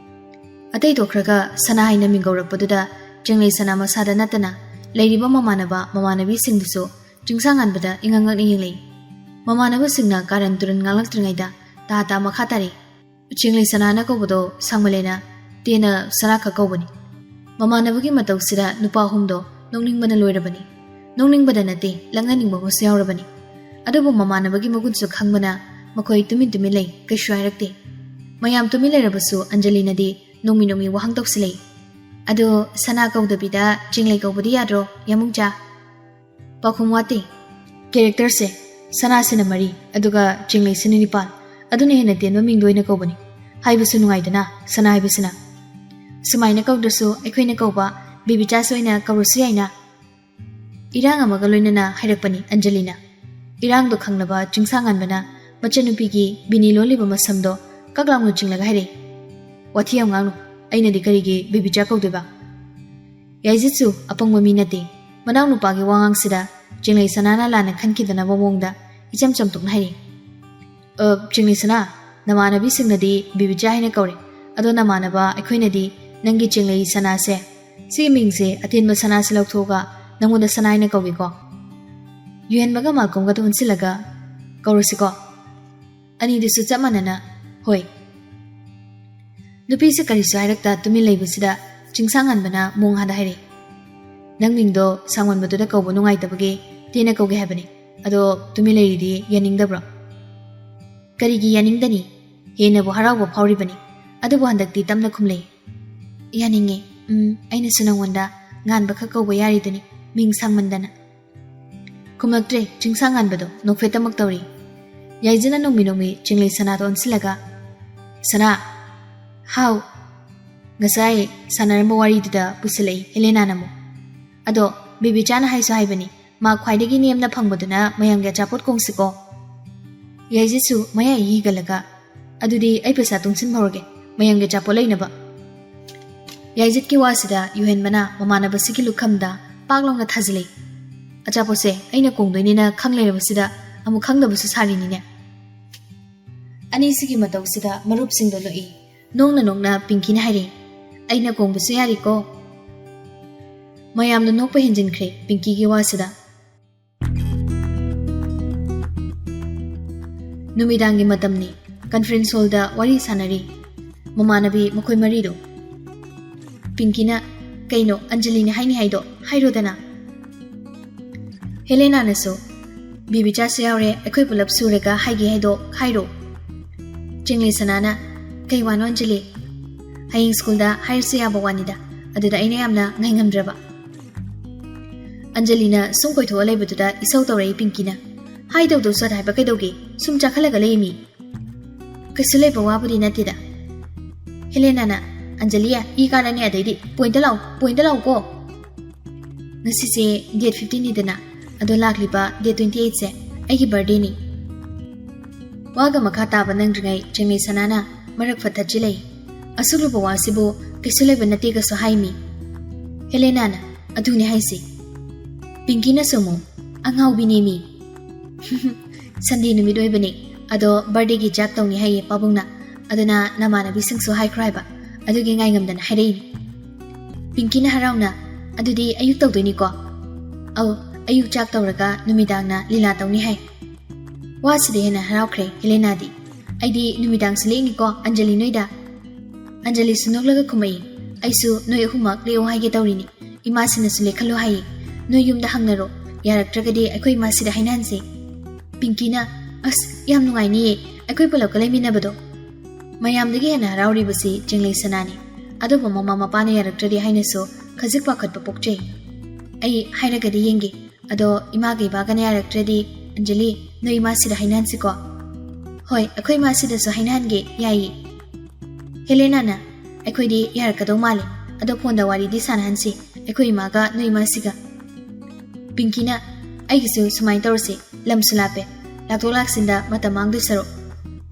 ꯑꯇꯩ ꯇꯣꯛꯈ꯭ꯔꯒ ꯁꯅꯥ ꯍꯥꯏꯅ ꯃꯤꯡ ꯀꯧꯔꯛꯄꯗꯨꯗ ꯆꯤꯡꯂꯩ ꯁꯅꯥ ꯃꯁꯥꯗ ꯅꯠꯇꯅ ꯂꯩꯔꯤꯕ ꯃꯃꯥꯟꯅꯕ ꯃꯃꯥꯟꯅꯕꯤꯁꯤꯡꯗꯨꯁꯨ ꯆꯤꯡꯁꯥꯡꯉꯥꯟꯕꯗ ꯏꯉꯛ ꯉꯛꯅ ꯌꯦꯡꯂꯛꯏ꯫ ꯃꯃꯥꯟꯅꯕꯁꯤꯡꯅ ꯀꯥꯔꯟ ꯇꯨꯔꯟ ꯉꯥꯡꯂꯛꯇ꯭ꯔꯤꯉꯩꯗ ꯇꯥ ꯇꯥ ꯃꯈꯥ ꯇꯥꯔꯛꯏ꯫ ꯆꯤꯡꯂꯩ ꯁꯅꯥꯅ ꯀꯧꯕꯗꯣ ꯁꯥꯡꯃꯜꯂꯦꯅ ꯇꯦꯟꯅ ꯁꯅꯥꯈꯛ ꯀꯧꯕꯅꯤ꯫ ꯃꯃꯥꯟꯅꯕꯒꯤ ꯃꯇꯧꯁꯤꯗ ꯅꯨꯄꯥ ꯑꯍꯨꯝꯗꯣ ꯅꯣꯛꯅꯤꯡꯕꯅ ꯂꯣꯏꯔꯕꯅꯤ꯫ ꯅꯣꯛꯅꯤꯡꯕꯗ ꯅꯠꯇꯦ, ꯂꯛꯅꯅꯤꯡꯕ ꯑꯃꯁꯨ ꯌꯥꯎꯔꯕꯅꯤ꯫ ꯑꯗꯨꯕꯨ ꯃꯃꯥꯟꯅꯕꯒꯤ ꯃꯒꯨꯟꯁꯨ ꯈꯪꯕꯅ ꯃꯈꯣꯏ ꯇꯨꯃꯤꯟ ꯇꯨꯃꯤꯟ ꯂꯩ, ꯀꯩꯁꯨ ꯍꯥꯏꯔꯛꯇꯦ꯫ ꯃꯌꯥꯝ ꯇꯨꯃꯤꯟ ꯂꯩꯔꯕꯁꯨ ꯑꯟꯖꯂꯤꯅꯗꯤ ꯅꯣꯡꯃꯤ ꯅꯣꯡꯃꯤ ꯋꯥꯍꯪ ꯇꯧꯁꯤꯜꯂꯛꯏ꯫ "ꯑꯗꯣ ꯁꯅꯥ ꯀꯧꯗꯕꯤꯗ ꯆꯤꯡꯂꯩ ꯀꯧꯕꯗꯤ ꯌꯥꯗ꯭ꯔꯣ, ꯌꯥꯃꯨꯡꯆꯥ?" ꯄꯥꯎꯈꯨꯝ ꯋꯥꯠꯇꯦ꯫ ꯀꯦꯔꯦꯛꯇꯔꯁꯦ ꯁꯅꯥꯁꯤꯅ ꯃꯔꯤ, ꯑꯗꯨꯒ ꯆꯤꯡꯂꯩꯁꯤꯅ ꯅꯤꯄꯥꯜ꯫ ꯑꯗꯨꯅ ꯍꯦꯟꯅ ꯇꯦꯟꯕ ꯃꯤꯡꯗꯣ ꯑꯣꯏꯅ ꯀꯧꯕꯅꯤ꯫ ꯍꯥꯏꯕꯁꯨ ꯅꯨꯡꯉꯥꯏꯗꯅ, ꯁꯅꯥ ꯍꯥꯏꯕꯁꯤꯅ꯫ ꯁꯨꯃꯥꯏꯅ ꯀꯧꯗ꯭ꯔꯁꯨ ꯑꯩꯈꯣꯏꯅ ꯀꯧꯕ ꯕꯦꯕꯤꯆꯥꯁꯨ ꯑꯣꯏꯅ ꯀꯧꯔꯁꯨ ꯌꯥꯏꯅ꯫ ꯏꯔꯥꯡ ꯑꯃꯒ ꯂꯣꯏꯅꯅ ꯍꯥꯏꯔꯛꯄꯅꯤ ꯑꯟꯖꯂꯤꯅ꯫ ꯏꯔꯥꯡꯗꯣ ꯈꯪꯂꯕ ꯆꯤꯡꯁꯥꯡꯉꯥꯟꯕꯅ ꯃꯆꯟꯅꯨꯄꯤꯒꯤ ꯕꯤꯅꯤ ꯂꯣꯜꯂꯤꯕ ꯃꯁꯝꯗꯣ ꯀꯛ ꯂꯥꯎꯅ ꯆꯤꯡꯂꯒ ꯍꯥꯏꯔꯛꯏ, "ꯋꯥꯊꯤ ꯌꯥꯝ ꯉꯥꯡꯅꯨ꯫ ꯑꯩꯅꯗꯤ ꯀꯔꯤꯒꯤ ꯕꯦꯕꯤꯆꯥ ꯀꯧꯗꯣꯏꯕ?" ꯌꯥꯏꯖꯤꯠꯁꯨ ꯑꯄꯪꯕ ꯃꯤ ꯅꯠꯇꯦ꯫ ꯃꯅꯥꯎꯅꯨꯄꯥꯒꯤ ꯋꯥꯉꯥꯡꯁꯤꯗ ꯆꯤꯡꯂꯩ ꯁꯅꯥꯅ ꯂꯥꯟꯅ ꯈꯟꯈꯤꯗꯅꯕ ꯃꯑꯣꯡꯗ ꯏꯆꯝ ꯆꯝꯊꯣꯛꯅ ꯍꯥꯏꯔꯛꯏ, "ꯑ, ꯆꯤꯡꯂꯩ ꯁꯅꯥ, ꯅꯃꯥꯟꯅꯕꯤꯁꯤꯡꯅꯗꯤ ꯕꯦꯕꯤꯆꯥ ꯍꯥꯏꯅ ꯀꯧꯔꯦ, ꯑꯗꯣ ꯅꯃꯥꯟꯅꯕ ꯑꯩꯈꯣꯏꯅꯗꯤ ꯅꯪꯒꯤ ꯆꯤꯡꯂꯩ ꯁꯅꯥꯁꯦ, ꯁꯤꯒꯤ ꯃꯤꯡꯁꯦ ꯑꯇꯦꯟꯕ ꯁꯅꯥꯁꯦ ꯂꯧꯊꯣꯛꯑꯒ ꯅꯪꯉꯣꯟꯗ ꯁꯅꯥ ꯍꯥꯏꯅ ꯀꯧꯒꯦꯀꯣ?" ꯌꯨꯍꯦꯟꯕꯒ ꯃꯥꯜꯀꯣꯝꯒꯗ ꯑꯣꯟꯁꯤꯜꯂꯒ, "ꯀꯧꯔꯁꯤꯀꯣ?" ꯑꯅꯤꯗꯨꯁꯨ ꯆꯞ ꯃꯥꯟꯅꯅ, "ꯍꯣꯏ"꯫ ꯅꯨꯄꯤꯁꯦ ꯀꯔꯤꯁꯨ ꯍꯥꯏꯔꯛꯇ ꯇꯨꯃꯤꯟ ꯂꯩꯕꯁꯤꯗ ꯆꯤꯡꯁꯥꯡꯉꯥꯟꯕꯅ ꯃꯣꯡ ꯍꯥꯗ ꯍꯥꯏꯔꯛꯏ, "ꯅꯪ ꯃꯤꯡꯗꯣ ꯁꯥꯡꯃꯟꯕꯗꯨꯗ ꯀꯧꯕ ꯅꯨꯡꯉꯥꯏꯇꯕꯒꯤ ꯇꯦꯟꯅ ꯀꯧꯒꯦ ꯍꯥꯏꯕꯅꯤ꯫ ꯑꯗꯣ ꯇꯨꯃꯤꯟ ꯂꯩꯔꯤꯗꯤ ꯌꯥꯅꯤꯡꯗꯕ꯭ꯔꯣ?" "ꯀꯔꯤꯒꯤ ꯌꯥꯅꯤꯡꯗꯅꯤ? ꯍꯦꯟꯅꯕꯨ ꯍꯔꯥꯎꯕ ꯐꯥꯎꯔꯤꯕꯅꯤ꯫ ꯑꯗꯨꯕꯨ ꯍꯟꯗꯛꯇꯤ ꯇꯞꯅ ꯈꯨꯝꯂꯛꯏ, "ꯌꯥꯅꯤꯡꯉꯤ꯫ ꯎꯝ, ꯑꯩꯅꯁꯨ ꯅꯪꯉꯣꯟꯗ ꯉꯥꯟꯕꯈꯛ ꯀꯧꯕ ꯌꯥꯔꯤꯗꯨꯅꯤ, ꯃꯤꯡ ꯁꯥꯡꯃꯟꯗꯅ"꯫ ꯈꯨꯝꯂꯛꯇ꯭ꯔꯦ ꯆꯤꯡꯁꯥꯡꯉꯥꯟꯕꯗꯣ, ꯅꯣꯛꯐꯦꯠꯇꯃꯛ ꯇꯧꯔꯤ꯫ ꯌꯥꯏꯖꯅ ꯅꯣꯡꯃꯤ ꯅꯣꯡꯃꯤ ꯆꯤꯡꯂꯩ ꯁꯅꯥꯗ ꯑꯣꯟꯁꯤꯜꯂꯒ, "ꯁꯅꯥ"꯫ "ꯍꯥꯎ"꯫ ꯉꯁꯥꯏ ꯁꯥꯟꯅꯔꯝꯕ ꯋꯥꯔꯤꯗꯨꯗ ꯄꯨꯁꯤꯜꯂꯛꯏ ꯍꯦꯂꯦꯅꯥꯅ ꯑꯃꯨꯛ꯫ "ꯑꯗꯣ ꯕꯦꯕꯤꯆꯥꯅ ꯍꯥꯏꯁꯨ ꯍꯥꯏꯕꯅꯤ, ꯃꯥ ꯈ꯭ꯋꯥꯏꯗꯒꯤ ꯅꯦꯝꯅ ꯐꯪꯕꯗꯨꯅ ꯃꯌꯥꯝꯒꯤ ꯑꯆꯥꯄꯣꯠ ꯀꯣꯡꯁꯤꯀꯣ"꯫ ꯌꯥꯏꯖꯤꯠꯁꯨ ꯃꯌꯥꯏ ꯍꯤꯒꯠꯂꯒ, ꯑꯗꯨꯗꯤ ꯑꯩ ꯄꯩꯁꯥ ꯇꯨꯡꯁꯤꯟꯍꯧꯔꯒꯦ, ꯃꯌꯥꯝꯒꯤ ꯑꯆꯥꯄꯣꯠ ꯂꯩꯅꯕ꯫ ꯌꯥꯏꯖꯠꯀꯤ ꯋꯥꯁꯤꯗ ꯌꯨꯍꯦꯟꯕꯅ ꯃꯃꯥꯟꯅꯕꯁꯤꯒꯤ ꯂꯨꯈꯝꯗ ꯄꯥꯛ ꯂꯥꯎꯅ ꯊꯥꯖꯤꯜꯂꯤ꯫ "ꯑꯆꯥꯄꯣꯠꯁꯦ ꯑꯩꯅ ꯀꯣꯡꯗꯣꯏꯅꯤꯅ ꯈꯪ ꯂꯩꯔꯕꯁꯤꯗ ꯑꯃꯨꯛ ꯈꯪꯗꯕꯁꯨ ꯁꯥꯔꯤꯅꯤꯅꯦ?" ꯑꯅꯤꯁꯤꯒꯤ ꯃꯇꯧꯁꯤꯗ ꯃꯔꯨꯞꯁꯤꯡꯗꯣ ꯅꯣꯛꯏ꯫ ꯅꯣꯡꯅ ꯅꯣꯡꯅ ꯄꯤꯡꯀꯤꯅ ꯍꯥꯏꯔꯛꯏ, "ꯑꯩꯅ ꯀꯣꯡꯕꯁꯨ ꯌꯥꯔꯤꯀꯣ?" ꯃꯌꯥꯝꯅ ꯅꯣꯛꯄ ꯍꯦꯟꯖꯤꯟꯈ꯭ꯔꯦ ꯄꯤꯡꯀꯤꯒꯤ ꯋꯥꯁꯤꯗ꯫ ꯅꯨꯃꯤꯗꯥꯡꯒꯤ ꯃꯇꯝꯅꯤ꯫ ꯀꯟꯐꯔꯦꯟꯁ ꯍꯣꯜꯗ ꯋꯥꯔꯤ ꯁꯥꯟꯅꯔꯤ ꯃꯃꯥꯟꯅꯕꯤ ꯃꯈꯣꯏ ꯃꯔꯤꯗꯣ꯫ ꯄꯤꯡꯀꯤꯅ, "ꯀꯩꯅꯣ ꯑꯟꯖꯂꯤꯅ ꯍꯥꯏꯅꯤ ꯍꯥꯏꯗꯣ ꯍꯥꯏꯔꯣꯗꯅ?" ꯍꯦꯂꯦꯅꯥꯅꯁꯨ, "ꯕꯤꯕꯤꯆꯥꯁꯨ ꯌꯥꯎꯔꯦ, ꯑꯩꯈꯣꯏ ꯄꯨꯂꯞ ꯁꯨꯔꯒ ꯍꯥꯏꯒꯦ ꯍꯥꯏꯗꯣ ꯍꯥꯏꯔꯣ?" ꯆꯤꯡꯂꯩ ꯁꯅꯥꯅ, "ꯀꯩ ꯋꯥꯅꯣ ꯑꯟꯖꯂꯤ? ꯍꯌꯦꯡ ꯁ꯭ꯀꯨꯜꯗ ꯍꯥꯏꯔꯁꯨ ꯌꯥꯕ ꯋꯥꯅꯤꯗ, ꯑꯗꯨꯗ ꯑꯩꯅ ꯌꯥꯝꯅ ꯉꯥꯏꯉꯝꯗ꯭ꯔꯕ?" ꯑꯟꯖꯂꯤꯅ ꯁꯨꯝ ꯀꯣꯏꯊꯣꯛꯑ ꯂꯩꯕꯗꯨꯗ ꯏꯁꯧ ꯇꯧꯔꯛꯏ ꯄꯤꯡꯀꯤꯅ, "ꯍꯥꯏꯗꯧꯗꯣ ꯁꯠ ꯍꯥꯏꯕ ꯀꯩꯗꯧꯒꯦ? ꯁꯨꯝ ꯆꯥꯈꯠꯂꯒ ꯂꯩꯃꯤ꯫ ꯀꯩꯁꯨ ꯂꯩꯕ ꯋꯥꯕꯨꯗꯤ ꯅꯠꯇꯦꯗ꯫" ꯍꯦꯂꯦꯅꯥꯅ, "ꯑꯟꯖꯂꯤ, ꯏ ꯀꯥꯔꯅꯤ ꯑꯗꯩꯗꯤ꯫ ꯄꯣꯏꯟꯇ ꯂꯥꯛꯑꯣ, ꯄꯣꯏꯟꯇ ꯂꯥꯛꯑꯣꯀꯣ꯫ ꯉꯁꯤꯁꯦ ꯗꯦꯠ ꯐꯤꯐꯇꯤꯟꯅꯤꯗꯅ, ꯑꯗꯣ ꯂꯥꯛꯂꯤꯕ ꯗꯦꯠ ꯇ꯭ꯋꯦꯟꯇꯤ ꯑꯩꯠꯁꯦ ꯑꯩꯒꯤ ꯕꯥꯔꯗꯦꯅꯤ꯫" ꯋꯥꯒ ꯃꯈꯥ ꯇꯥꯕ ꯅꯪꯗ꯭ꯔꯤꯉꯩ ꯆꯤꯡꯂꯩ ꯁꯅꯥꯅ ꯃꯔꯛ ꯐꯠꯊꯠꯆꯤꯜꯂꯛꯏ꯫ "ꯑꯁꯨꯛ ꯂꯨꯕ ꯋꯥꯁꯤꯕꯨ ꯀꯩꯁꯨ ꯂꯩꯕ ꯅꯠꯇꯦꯒꯁꯨ ꯍꯥꯏꯃꯤ꯫" ꯍꯦꯂꯦꯅꯥꯅ, "ꯑꯗꯨꯅꯦ ꯍꯥꯏꯁꯦ꯫" ꯄꯤꯡꯀꯤꯅꯁꯨ ꯑꯃꯨꯛ, "ꯑꯉꯥꯎꯕꯤꯅꯦꯃꯤ꯫ ꯁꯟꯗꯦ ꯅꯨꯃꯤꯠ ꯑꯣꯏꯕꯅꯦ, ꯑꯗꯣ ꯕꯥꯔꯗꯦꯒꯤ ꯆꯥꯛ ꯇꯧꯅꯤ ꯍꯥꯏꯌꯦ ꯄꯥꯕꯨꯡꯅ, ꯑꯗꯨꯅ ꯅꯃꯥꯟꯅꯕꯤꯁꯤꯡꯁꯨ ꯍꯥꯏꯈ꯭ꯔꯣ ꯍꯥꯏꯕ, ꯑꯗꯨꯒꯤ ꯉꯥꯏꯉꯝꯗꯅ ꯍꯥꯏꯔꯛꯏꯅꯤ꯫" ꯄꯤꯡꯀꯤꯅ ꯍꯔꯥꯎꯅ, "ꯑꯗꯨꯗꯤ ꯑꯌꯨꯛ ꯇꯧꯗꯣꯏꯅꯤꯀꯣ?" "ꯑꯧ, ꯑꯌꯨꯛ ꯆꯥꯛ ꯇꯧꯔꯒ ꯅꯨꯃꯤꯗꯥꯡꯅ ꯂꯤꯂꯥ ꯇꯧꯅꯤ ꯍꯥꯏ꯫" ꯋꯥꯁꯤꯗ ꯍꯦꯟꯅ ꯍꯔꯥꯎꯈ꯭ꯔꯦ ꯍꯦꯂꯦꯅꯥꯗꯤ꯫ "ꯑꯩꯗꯤ ꯅꯨꯃꯤꯗꯥꯡꯁꯨ ꯂꯦꯛꯅꯤꯀꯣ ꯑꯟꯖꯂꯤ ꯅꯣꯏꯗ?" ꯑꯟꯖꯂꯤꯁꯨ ꯅꯣꯛꯂꯒ ꯈꯨꯝꯃꯛꯏ, "ꯑꯩꯁꯨ ꯅꯣꯏ ꯑꯍꯨꯝꯃꯛ ꯂꯦꯛꯑꯣ ꯍꯥꯏꯒꯦ ꯇꯧꯔꯤꯅꯤ꯫ ꯏꯃꯥꯁꯤꯅꯁꯨ ꯂꯦꯛꯍꯜꯂꯣ ꯍꯥꯏꯌꯦ꯫ ꯅꯣꯏ ꯌꯨꯝꯗ ꯍꯪꯅꯔꯣ, ꯌꯥꯔꯛꯇ꯭ꯔꯒꯗꯤ ꯑꯩꯈꯣꯏ ꯏꯃꯥꯁꯤꯗ ꯍꯥꯏꯅꯍꯟꯁꯦ꯫" ꯄꯤꯡꯀꯤꯅ, "ꯑꯁ, ꯌꯥꯝ ꯅꯨꯡꯉꯥꯏꯅꯤꯌꯦ ꯑꯩꯈꯣꯏ ꯄꯨꯂꯞꯀ ꯂꯩꯃꯤꯟꯅꯕꯗꯣ꯫" ꯃꯌꯥꯝꯗꯒꯤ ꯍꯦꯟꯅ ꯍꯔꯥꯎꯔꯤꯕꯁꯤ ꯆꯤꯡꯂꯩ ꯁꯅꯥꯅꯤ꯫ ꯑꯗꯨꯕꯨ ꯃꯃꯥ ꯃꯄꯥꯅ ꯌꯥꯔꯛꯇ꯭ꯔꯗꯤ ꯍꯥꯏꯅꯁꯨ ꯈꯖꯤꯛ ꯄꯥꯈꯠꯄ ꯄꯣꯛꯆꯩ꯫ "ꯑꯩ ꯍꯥꯏꯔꯒꯗꯤ ꯌꯦꯡꯒꯦ꯫ ꯑꯗꯣ ꯏꯃꯥꯒ ꯏꯕꯥꯒꯅ ꯌꯥꯔꯛꯇ꯭ꯔꯗꯤ, ꯑꯟꯖꯂꯤ, ꯅꯣꯏ ꯏꯃꯥꯁꯤꯗ ꯍꯥꯏꯅꯍꯟꯁꯤꯀꯣ?" "ꯍꯣꯏ, ꯑꯩꯈꯣꯏ ꯏꯃꯥꯁꯤꯗꯁꯨ ꯍꯥꯏꯅꯍꯟꯒꯦ, ꯌꯥꯏꯌꯦ꯫" ꯍꯦꯂꯦꯅꯥꯅ, "ꯑꯩꯈꯣꯏꯗꯤ ꯌꯥꯔꯛꯀꯗꯧ ꯃꯥꯜꯂꯦ, ꯑꯗꯣ ꯐꯣꯟꯗ ꯋꯥꯔꯤꯗꯤ ꯁꯥꯟꯅꯍꯟꯁꯤ, ꯑꯩꯈꯣꯏ ꯏꯃꯥꯒ ꯅꯣꯏ ꯏꯃꯥꯁꯤꯒ꯫" ꯄꯤꯡꯀꯤꯅ, "ꯑꯩꯒꯤꯁꯨ ꯁꯨꯃꯥꯏꯅ ꯇꯧꯔꯁꯤ, ꯂꯝꯁꯨ ꯂꯥꯞꯄꯦ, ꯂꯥꯛꯊꯣꯛ ꯂꯥꯛꯁꯤꯟꯗ ꯃꯇꯝ ꯃꯥꯡꯗꯣꯏ ꯁꯔꯨꯛ꯫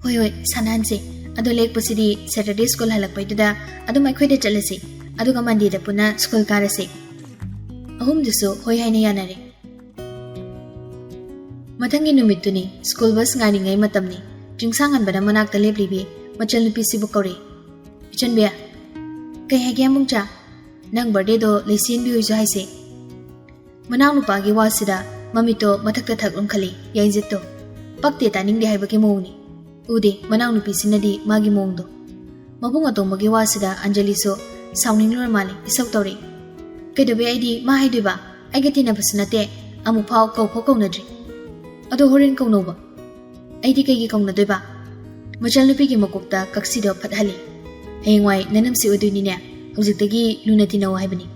"ꯍꯣꯏ, ꯍꯣꯏ, ꯁꯥꯟꯅꯍꯟꯁꯦ꯫ ꯑꯗꯣ ꯂꯦꯛꯄꯁꯤꯗꯤ Saturday school ꯍꯜꯂꯛꯄꯩꯗꯨꯗ ꯑꯗꯨꯝ ꯑꯩꯈꯣꯏꯗ ꯆꯠꯂꯁꯤ꯫ ꯑꯗꯨꯒ Mondayꯗ ꯄꯨꯟꯅ school ꯀꯥꯔꯁꯦ꯫" ꯑꯍꯨꯝꯗꯨꯁꯨ ꯍꯣꯏ ꯍꯥꯏꯅ ꯌꯥꯅꯔꯦ꯫ ꯃꯊꯪꯒꯤ ꯅꯨꯃꯤꯠꯇꯨꯅꯤ꯫ School bus ꯉꯥꯏꯔꯤꯉꯩ ꯃꯇꯝꯅꯤ꯫ ꯆꯤꯡꯁꯥꯡꯍꯟꯕꯅ ꯃꯅꯥꯛꯇ ꯂꯦꯞꯂꯤꯕꯤ ꯃꯆꯜꯅꯨꯄꯤꯁꯤꯕꯨ ꯀꯧꯔꯛꯏ꯫ "ꯏꯆꯟꯕꯤ꯫" "ꯀꯩ ꯍꯥꯏꯒꯦ, ꯑꯃꯨꯡꯆꯥ?" "ꯅꯪ birthdayꯗꯣ ꯂꯩꯁꯦꯟꯕꯤ ꯍꯣꯏꯁꯨ ꯍꯥꯏꯁꯦ꯫" ꯃꯅꯥꯎꯅꯨꯄꯥꯒꯤ ꯋꯥꯁꯤꯗ ꯃꯃꯤꯠꯇꯣ ꯃꯊꯛꯇ ꯊꯛ ꯂꯨꯝꯈꯠꯂꯤ ꯌꯥꯏꯖꯤꯠꯇꯣ꯫ ꯄꯛꯇꯦ, ꯇꯥꯅꯤꯡꯗꯦ ꯍꯥꯏꯕꯒꯤ ꯃꯑꯣꯡꯅꯤ꯫ ꯎꯗꯦ ꯃꯅꯥꯎꯅꯨꯄꯤꯁꯤꯅꯗꯤ ꯃꯥꯒꯤ ꯃꯑꯣꯡꯗꯣ꯫ ꯃꯕꯨꯡ ꯑꯇꯣꯝꯕꯒꯤ ꯋꯥꯁꯤꯗ ꯑꯟꯖꯂꯤꯁꯨ ꯁꯥꯎꯅꯤꯡꯂꯨꯔ ꯃꯥꯜꯂꯦ, ꯏꯁꯧ ꯇꯧꯔꯛꯏ꯫ "ꯀꯩꯗꯧꯕꯩ ꯑꯩꯗꯤ ꯃꯥ ꯍꯥꯏꯗꯣꯏꯕ? ꯑꯩꯒ ꯇꯤꯟꯅꯕꯁꯨ ꯅꯠꯇꯦ, ꯑꯃꯨꯛꯐꯥꯎ ꯀꯧꯐꯥꯎ ꯀꯧꯅꯗ꯭ꯔꯤ꯫" "ꯑꯗꯣ ꯍꯣꯔꯦꯟ ꯀꯧꯅꯧꯕ꯫" "ꯑꯩꯗꯤ ꯀꯩꯒꯤ ꯀꯧꯅꯗꯣꯏꯕ?" ꯃꯆꯜꯅꯨꯄꯤꯒꯤ ꯃꯀꯣꯛꯇ ꯀꯛꯁꯤꯗꯣ ꯐꯠꯍꯜꯂꯤ꯫ "ꯍꯌꯦꯡꯋꯥꯏ ꯅꯅꯝꯁꯤ ꯑꯣꯏꯗꯣꯏꯅꯤꯅꯦ, ꯍꯧꯖꯤꯛꯇꯒꯤ ꯂꯨꯅ ꯇꯤꯟꯅꯧ ꯍꯥꯏꯕꯅꯤ꯫"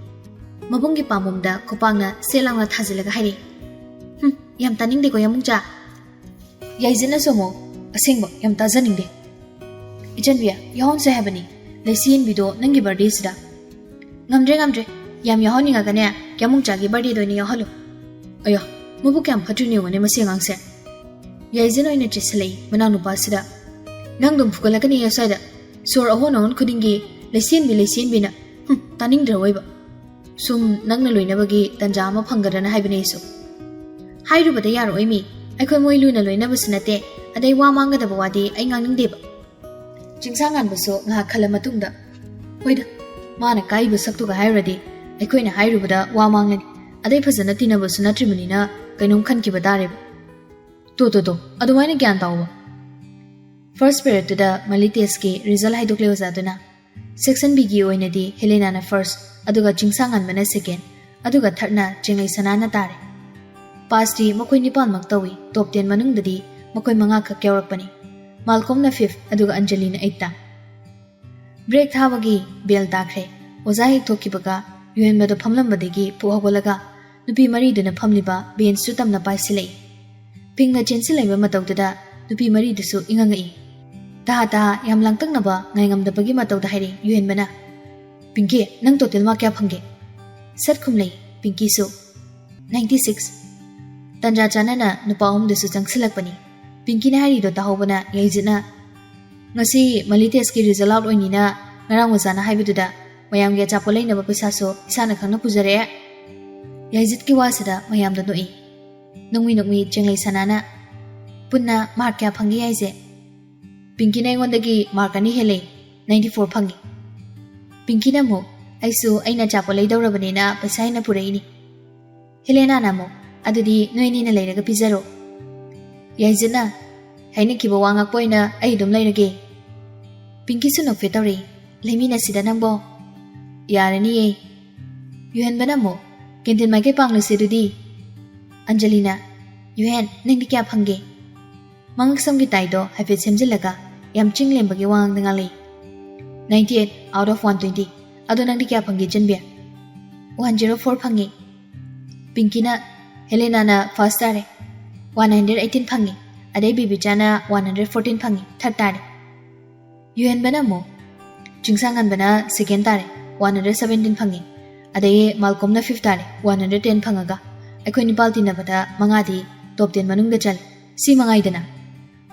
ꯃꯕꯨꯡꯒꯤ ꯄꯥꯝꯕꯣꯝꯗ ꯈꯨꯄꯥꯛꯅ ꯁꯦꯠ ꯂꯥꯎꯅ ꯊꯥꯖꯤꯜꯂꯒ ꯍꯥꯏꯔꯛꯏ꯫ "ꯍꯨꯝ, ꯌꯥꯝ ꯇꯥꯅꯤꯡꯗꯦꯀꯣ ꯌꯥꯃꯨꯡꯆꯥ꯫" ꯌꯥꯏꯖꯤꯠꯅꯁꯨ ꯑꯃꯨꯛ, "ꯑꯁꯦꯡꯕ ꯌꯥꯝ ꯇꯥꯖꯅꯤꯡꯗꯦ꯫" "ꯏꯆꯟꯕꯤ, ꯌꯥꯎꯍꯟꯁꯦ ꯍꯥꯏꯕꯅꯤ ꯂꯩꯁꯤ ꯌꯦꯟꯕꯤꯗꯣ ꯅꯪꯒꯤ birthdayꯁꯤꯗ꯫" "ꯉꯝꯗ꯭ꯔꯦ, ꯉꯝꯗ꯭ꯔꯦ꯫ ꯌꯥꯝ ꯌꯥꯎꯍꯟꯅꯤꯡꯉꯒꯅꯦ ꯌꯥꯃꯨꯡꯆꯥꯒꯤ birthdayꯗ ꯑꯣꯏꯅ ꯌꯥꯎꯍꯜꯂꯨ꯫" "ꯑꯌꯥ, ꯃꯕꯨꯛ ꯀꯌꯥꯝ ꯐꯠꯇ꯭ꯔꯤꯅꯣ ꯌꯦꯡꯉꯨꯅꯦ ꯃꯁꯤ ꯑꯉꯥꯡꯁꯦ꯫" ꯌꯥꯏꯖꯤꯟ ꯑꯣꯏꯅ ꯆꯦꯠꯁꯤꯜꯂꯛꯏ ꯃꯅꯥꯎꯅꯨꯄꯥꯁꯤꯗ꯫ "ꯅꯪ ꯑꯗꯨꯝ ꯐꯨꯒꯠꯂꯛꯀꯅꯤ ꯑꯁ꯭ꯋꯥꯏꯗ꯫ ꯁꯣꯔ ꯑꯍꯣꯟ ꯑꯍꯣꯟ ꯈꯨꯗꯤꯡꯒꯤ ꯂꯩꯁꯦꯟꯕꯤ, ꯂꯩꯁꯦꯟꯕꯤꯅ꯫ ꯍꯨꯝ, ꯇꯥꯅꯤꯡꯗ꯭ꯔꯕ ꯑꯣꯏꯕ꯫ ꯁꯨꯝ ꯅꯪꯅ ꯂꯣꯏꯅꯕꯒꯤ ꯇꯟꯖꯥ ꯑꯃ ꯐꯪꯒꯗ꯭ꯔꯅ ꯍꯥꯏꯕꯅꯦ ꯑꯩꯁꯨ꯫" "ꯍꯥꯏꯔꯨꯕꯗ ꯌꯥꯔꯣꯏ ꯃꯤ꯫ ꯑꯩꯈꯣꯏ ꯃꯣꯏ ꯂꯨꯅ ꯂꯣꯏꯅꯕꯁꯨ ꯅꯠꯇꯦ꯫ ꯑꯗꯩ ꯋꯥ ꯃꯥꯡꯒꯗꯕ ꯋꯥꯗꯤ ꯑꯩ ꯉꯥꯡꯅꯤꯡꯗꯦꯕ꯫" ꯆꯤꯡꯁꯥꯡꯉꯥꯟꯕꯁꯨ ꯉꯥꯏꯍꯥꯛ ꯈꯜꯂ ꯃꯇꯨꯡꯗ, "ꯍꯣꯏꯗ, ꯃꯥꯅ ꯀꯥꯏꯕ ꯁꯛꯇꯨꯒ ꯍꯥꯏꯔꯨꯔꯗꯤ ꯑꯩꯈꯣꯏꯅ ꯍꯥꯏꯔꯨꯕꯗ ꯋꯥ ꯃꯥꯡꯂꯅꯤ꯫ ꯑꯗꯩ ꯐꯖꯅ ꯇꯤꯟꯅꯕꯁꯨ ꯅꯠꯇ꯭ꯔꯤꯕꯅꯤꯅ ꯀꯩꯅꯣꯝ ꯈꯟꯈꯤꯕ ꯇꯥꯔꯦꯕ꯫" "ꯇꯣ, ꯇꯣ, ꯇꯣ, ꯑꯗꯨꯃꯥꯏꯅ ꯒ꯭ꯌꯥꯟ ꯇꯥꯎꯕ꯫" First periodꯇꯨꯗ ꯃꯜꯂꯤ testꯀꯤ result ꯍꯥꯏꯗꯣꯛꯂꯦ ꯑꯣꯖꯥꯗꯨꯅ꯫ Section Bꯒꯤ ꯑꯣꯏꯅꯗꯤ ꯍꯦꯂꯦꯅꯥꯅ first, ꯑꯗꯨꯒ ꯆꯤꯡꯁꯥꯡꯉꯥꯟꯕꯅ second, ꯑꯗꯨꯒ thirdꯅ ꯆꯦꯡꯂꯩ ꯁꯅꯥꯅ ꯇꯥꯔꯦ꯫ Passꯇꯤ ꯃꯈꯣꯏ ꯅꯤꯄꯥꯟꯃꯛ ꯇꯧꯏ, top ten ꯃꯅꯨꯡꯗꯗꯤ ꯃꯈꯣꯏ ꯃꯉꯥꯈꯛ ꯌꯥꯎꯔꯛꯄꯅꯤ꯫ ꯃꯥꯜꯀꯣꯝꯅ fifth, ꯑꯗꯨꯒ ꯑꯟꯖꯂꯤꯅ eighthꯇ꯫ Break ꯊꯥꯕꯒꯤ bell ꯇꯥꯈ꯭ꯔꯦ꯫ ꯑꯣꯖꯥ ꯍꯦꯛ ꯊꯣꯛꯈꯤꯕꯒ ꯌꯨꯍꯦꯟꯕꯗꯣ ꯐꯝꯂꯝꯕꯗꯒꯤ ꯄꯨꯛ ꯍꯧꯒꯠꯂꯒ ꯅꯨꯄꯤ ꯃꯔꯤꯗꯨꯅ ꯐꯝꯂꯤꯕ benchꯇꯨ ꯇꯝꯅ ꯄꯥꯏꯁꯤꯜꯂꯛꯏ꯫ ꯐꯤꯡꯅ ꯆꯦꯟꯁꯤꯜꯂꯛꯏꯕ ꯃꯇꯧꯗꯨꯗ ꯅꯨꯄꯤ ꯃꯔꯤꯗꯨꯁꯨ ꯏꯉꯛꯉꯛꯏ꯫ ꯇꯍꯥ ꯇꯍꯥ ꯌꯥꯝ ꯂꯥꯡꯇꯛꯅꯕ ꯉꯥꯏꯉꯝꯗꯕꯒꯤ ꯃꯇꯧꯗ ꯍꯥꯏꯔꯛꯏ ꯌꯨꯍꯦꯟꯕꯅ, "ꯄꯤꯡꯀꯤ, ꯅꯪ total mark ꯀꯌꯥ ꯐꯪꯒꯦ?" ꯁꯠ ꯈꯨꯝꯂꯛꯏ ꯄꯤꯡꯀꯤꯁꯨ, "Ninety six꯫" ꯇꯟꯖꯥ ꯆꯥꯅꯅ ꯅꯨꯄꯥ ꯑꯍꯨꯝꯗꯨꯁꯨ ꯆꯪꯁꯤꯜꯂꯛꯄꯅꯤ꯫ ꯄꯤꯡꯀꯤꯅ ꯍꯥꯏꯔꯤꯗꯣ ꯇꯥꯍꯧꯕꯅ ꯌꯥꯏꯖꯤꯠꯅ, "ꯉꯁꯤ ꯃꯜꯂꯤ ꯇꯦꯁꯀꯤ ꯔꯤꯖꯜ ꯑꯥꯎꯠ ꯑꯣꯏꯅꯤꯅ ꯉꯔꯥꯡ ꯑꯣꯖꯥꯅ ꯍꯥꯏꯕꯗꯨꯗ ꯃꯌꯥꯝꯒꯤ ꯑꯆꯥꯄꯣꯠ ꯂꯩꯅꯕ ꯄꯩꯁꯥꯁꯨ ꯏꯁꯥꯅ ꯈꯪꯅ ꯄꯨꯖꯔꯛꯑꯦ"꯫ ꯌꯥꯏꯖꯤꯠꯀꯤ ꯋꯥꯁꯤꯗ ꯃꯌꯥꯝꯗꯣ ꯅꯣꯛꯏ꯫ ꯅꯣꯡꯃꯤ ꯅꯣꯡꯃꯤ ꯆꯦꯡꯂꯩ ꯁꯅꯥꯅ, "ꯄꯨꯟꯅ ꯃꯥꯔꯛ ꯀꯌꯥ ꯐꯪꯒꯦ ꯌꯥꯏꯖꯤꯠ?" "ꯄꯤꯡꯀꯤꯅ ꯑꯩꯉꯣꯟꯗꯒꯤ ꯃꯥꯔꯛ ꯑꯅꯤ ꯍꯦꯜꯂꯦ, ꯅꯥꯏꯟꯇꯤ ꯐꯣꯔ ꯐꯪꯉꯤ"꯫ ꯄꯤꯡꯀꯤꯅ ꯑꯃꯨꯛ, "ꯑꯩꯁꯨ ꯑꯩꯅ ꯑꯆꯥꯄꯣꯠ ꯂꯩꯗꯧꯔꯕꯅꯤꯅ ꯄꯩꯁꯥ ꯍꯦꯟꯅ ꯄꯨꯔꯛꯏꯅꯤ"꯫ ꯍꯦꯂꯦꯅꯥꯅ ꯑꯃꯨꯛ, "ꯑꯗꯨꯗꯤ ꯅꯣꯏ ꯑꯅꯤꯅ ꯂꯩꯔꯒ ꯄꯤꯖꯔꯣ"꯫ ꯌꯥꯏꯖꯤꯠꯅ, "ꯍꯥꯏꯅꯈꯤꯕ ꯋꯥ ꯉꯥꯛꯄ ꯑꯣꯏꯅ ꯑꯩ ꯑꯗꯨꯝ ꯂꯩꯔꯒꯦ"꯫ ꯄꯤꯡꯀꯤꯁꯨ ꯅꯣꯛꯐꯦꯠ ꯇꯧꯔꯛꯏ, "ꯂꯩꯃꯤꯟꯅꯁꯤꯗ ꯅꯪꯕꯣ"꯫ "ꯌꯥꯔꯅꯤꯌꯦ"꯫ ꯌꯨꯍꯦꯟꯕꯅ ꯑꯃꯨꯛ, "ꯀꯦꯟꯇꯤꯟ ꯃꯥꯏꯀꯩ ꯄꯥꯡꯂꯁꯦ ꯑꯗꯨꯗꯤ"꯫ ꯑꯟꯖꯂꯤꯅ, "ꯌꯨꯍꯦꯟ, ꯅꯪꯗꯤ ꯀꯌꯥ ꯐꯪꯒꯦ?" ꯃꯉꯛꯁꯝꯒꯤ ꯇꯥꯏꯗꯣ ꯍꯥꯏꯐꯦꯠ ꯁꯦꯝꯖꯤꯜꯂꯒ ꯌꯥꯝ ꯆꯤꯡ ꯂꯦꯝꯕꯒꯤ ꯋꯥꯉꯥꯡꯗ ꯉꯥꯡꯂꯛꯏ꯫ "Ninety eight out of one twenty꯫ ꯑꯗꯣ ꯅꯪꯗꯤ ꯀꯌꯥ ꯐꯪꯒꯦ, ꯆꯟꯕꯤ?" "One zero four ꯐꯪꯉꯤ"꯫ ꯄꯤꯡꯀꯤꯅ, "ꯍꯦꯂꯦꯅꯥꯅ ꯐꯥꯔꯁ ꯇꯥꯔꯦ, ꯋꯥꯟ ꯍꯟꯗ꯭ꯔꯦꯠ ꯑꯩꯠꯇꯤꯟ ꯐꯪꯉꯤ, ꯑꯗꯩ ꯕꯤꯕꯤꯆꯥꯅ ꯋꯥꯟ ꯍꯟꯗ꯭ꯔꯦꯠ ꯐꯣꯔꯇꯤꯟ ꯐꯪꯉꯤ, ꯊꯥꯔꯠ ꯇꯥꯔꯦ"꯫ ꯌꯨꯍꯦꯟꯕꯅ ꯑꯃꯨꯛ, "ꯆꯤꯡꯁꯥꯡꯉꯥꯟꯕꯅ ꯁꯦꯀꯦꯟ ꯇꯥꯔꯦ, ꯋꯥꯟ ꯍꯟꯗ꯭ꯔꯦꯠ ꯁꯕꯦꯟꯇꯤꯟ ꯐꯪꯉꯤ, ꯑꯗꯩ ꯃꯥꯜꯀꯣꯝꯅ ꯐꯤꯐ ꯇꯥꯔꯦ, ꯋꯥꯟ ꯍꯟꯗ꯭ꯔꯦꯠ ꯇꯦꯟ ꯐꯪꯉꯒ ꯑꯩꯈꯣꯏ ꯅꯤꯄꯥꯜ ꯇꯤꯟꯅꯕꯗ ꯃꯉꯥꯗꯤ ꯇꯣꯞ ꯇꯦꯟ ꯃꯅꯨꯡꯗ ꯆꯜꯂꯤ꯫ ꯁꯤ ꯃꯉꯥꯏꯗꯅ"꯫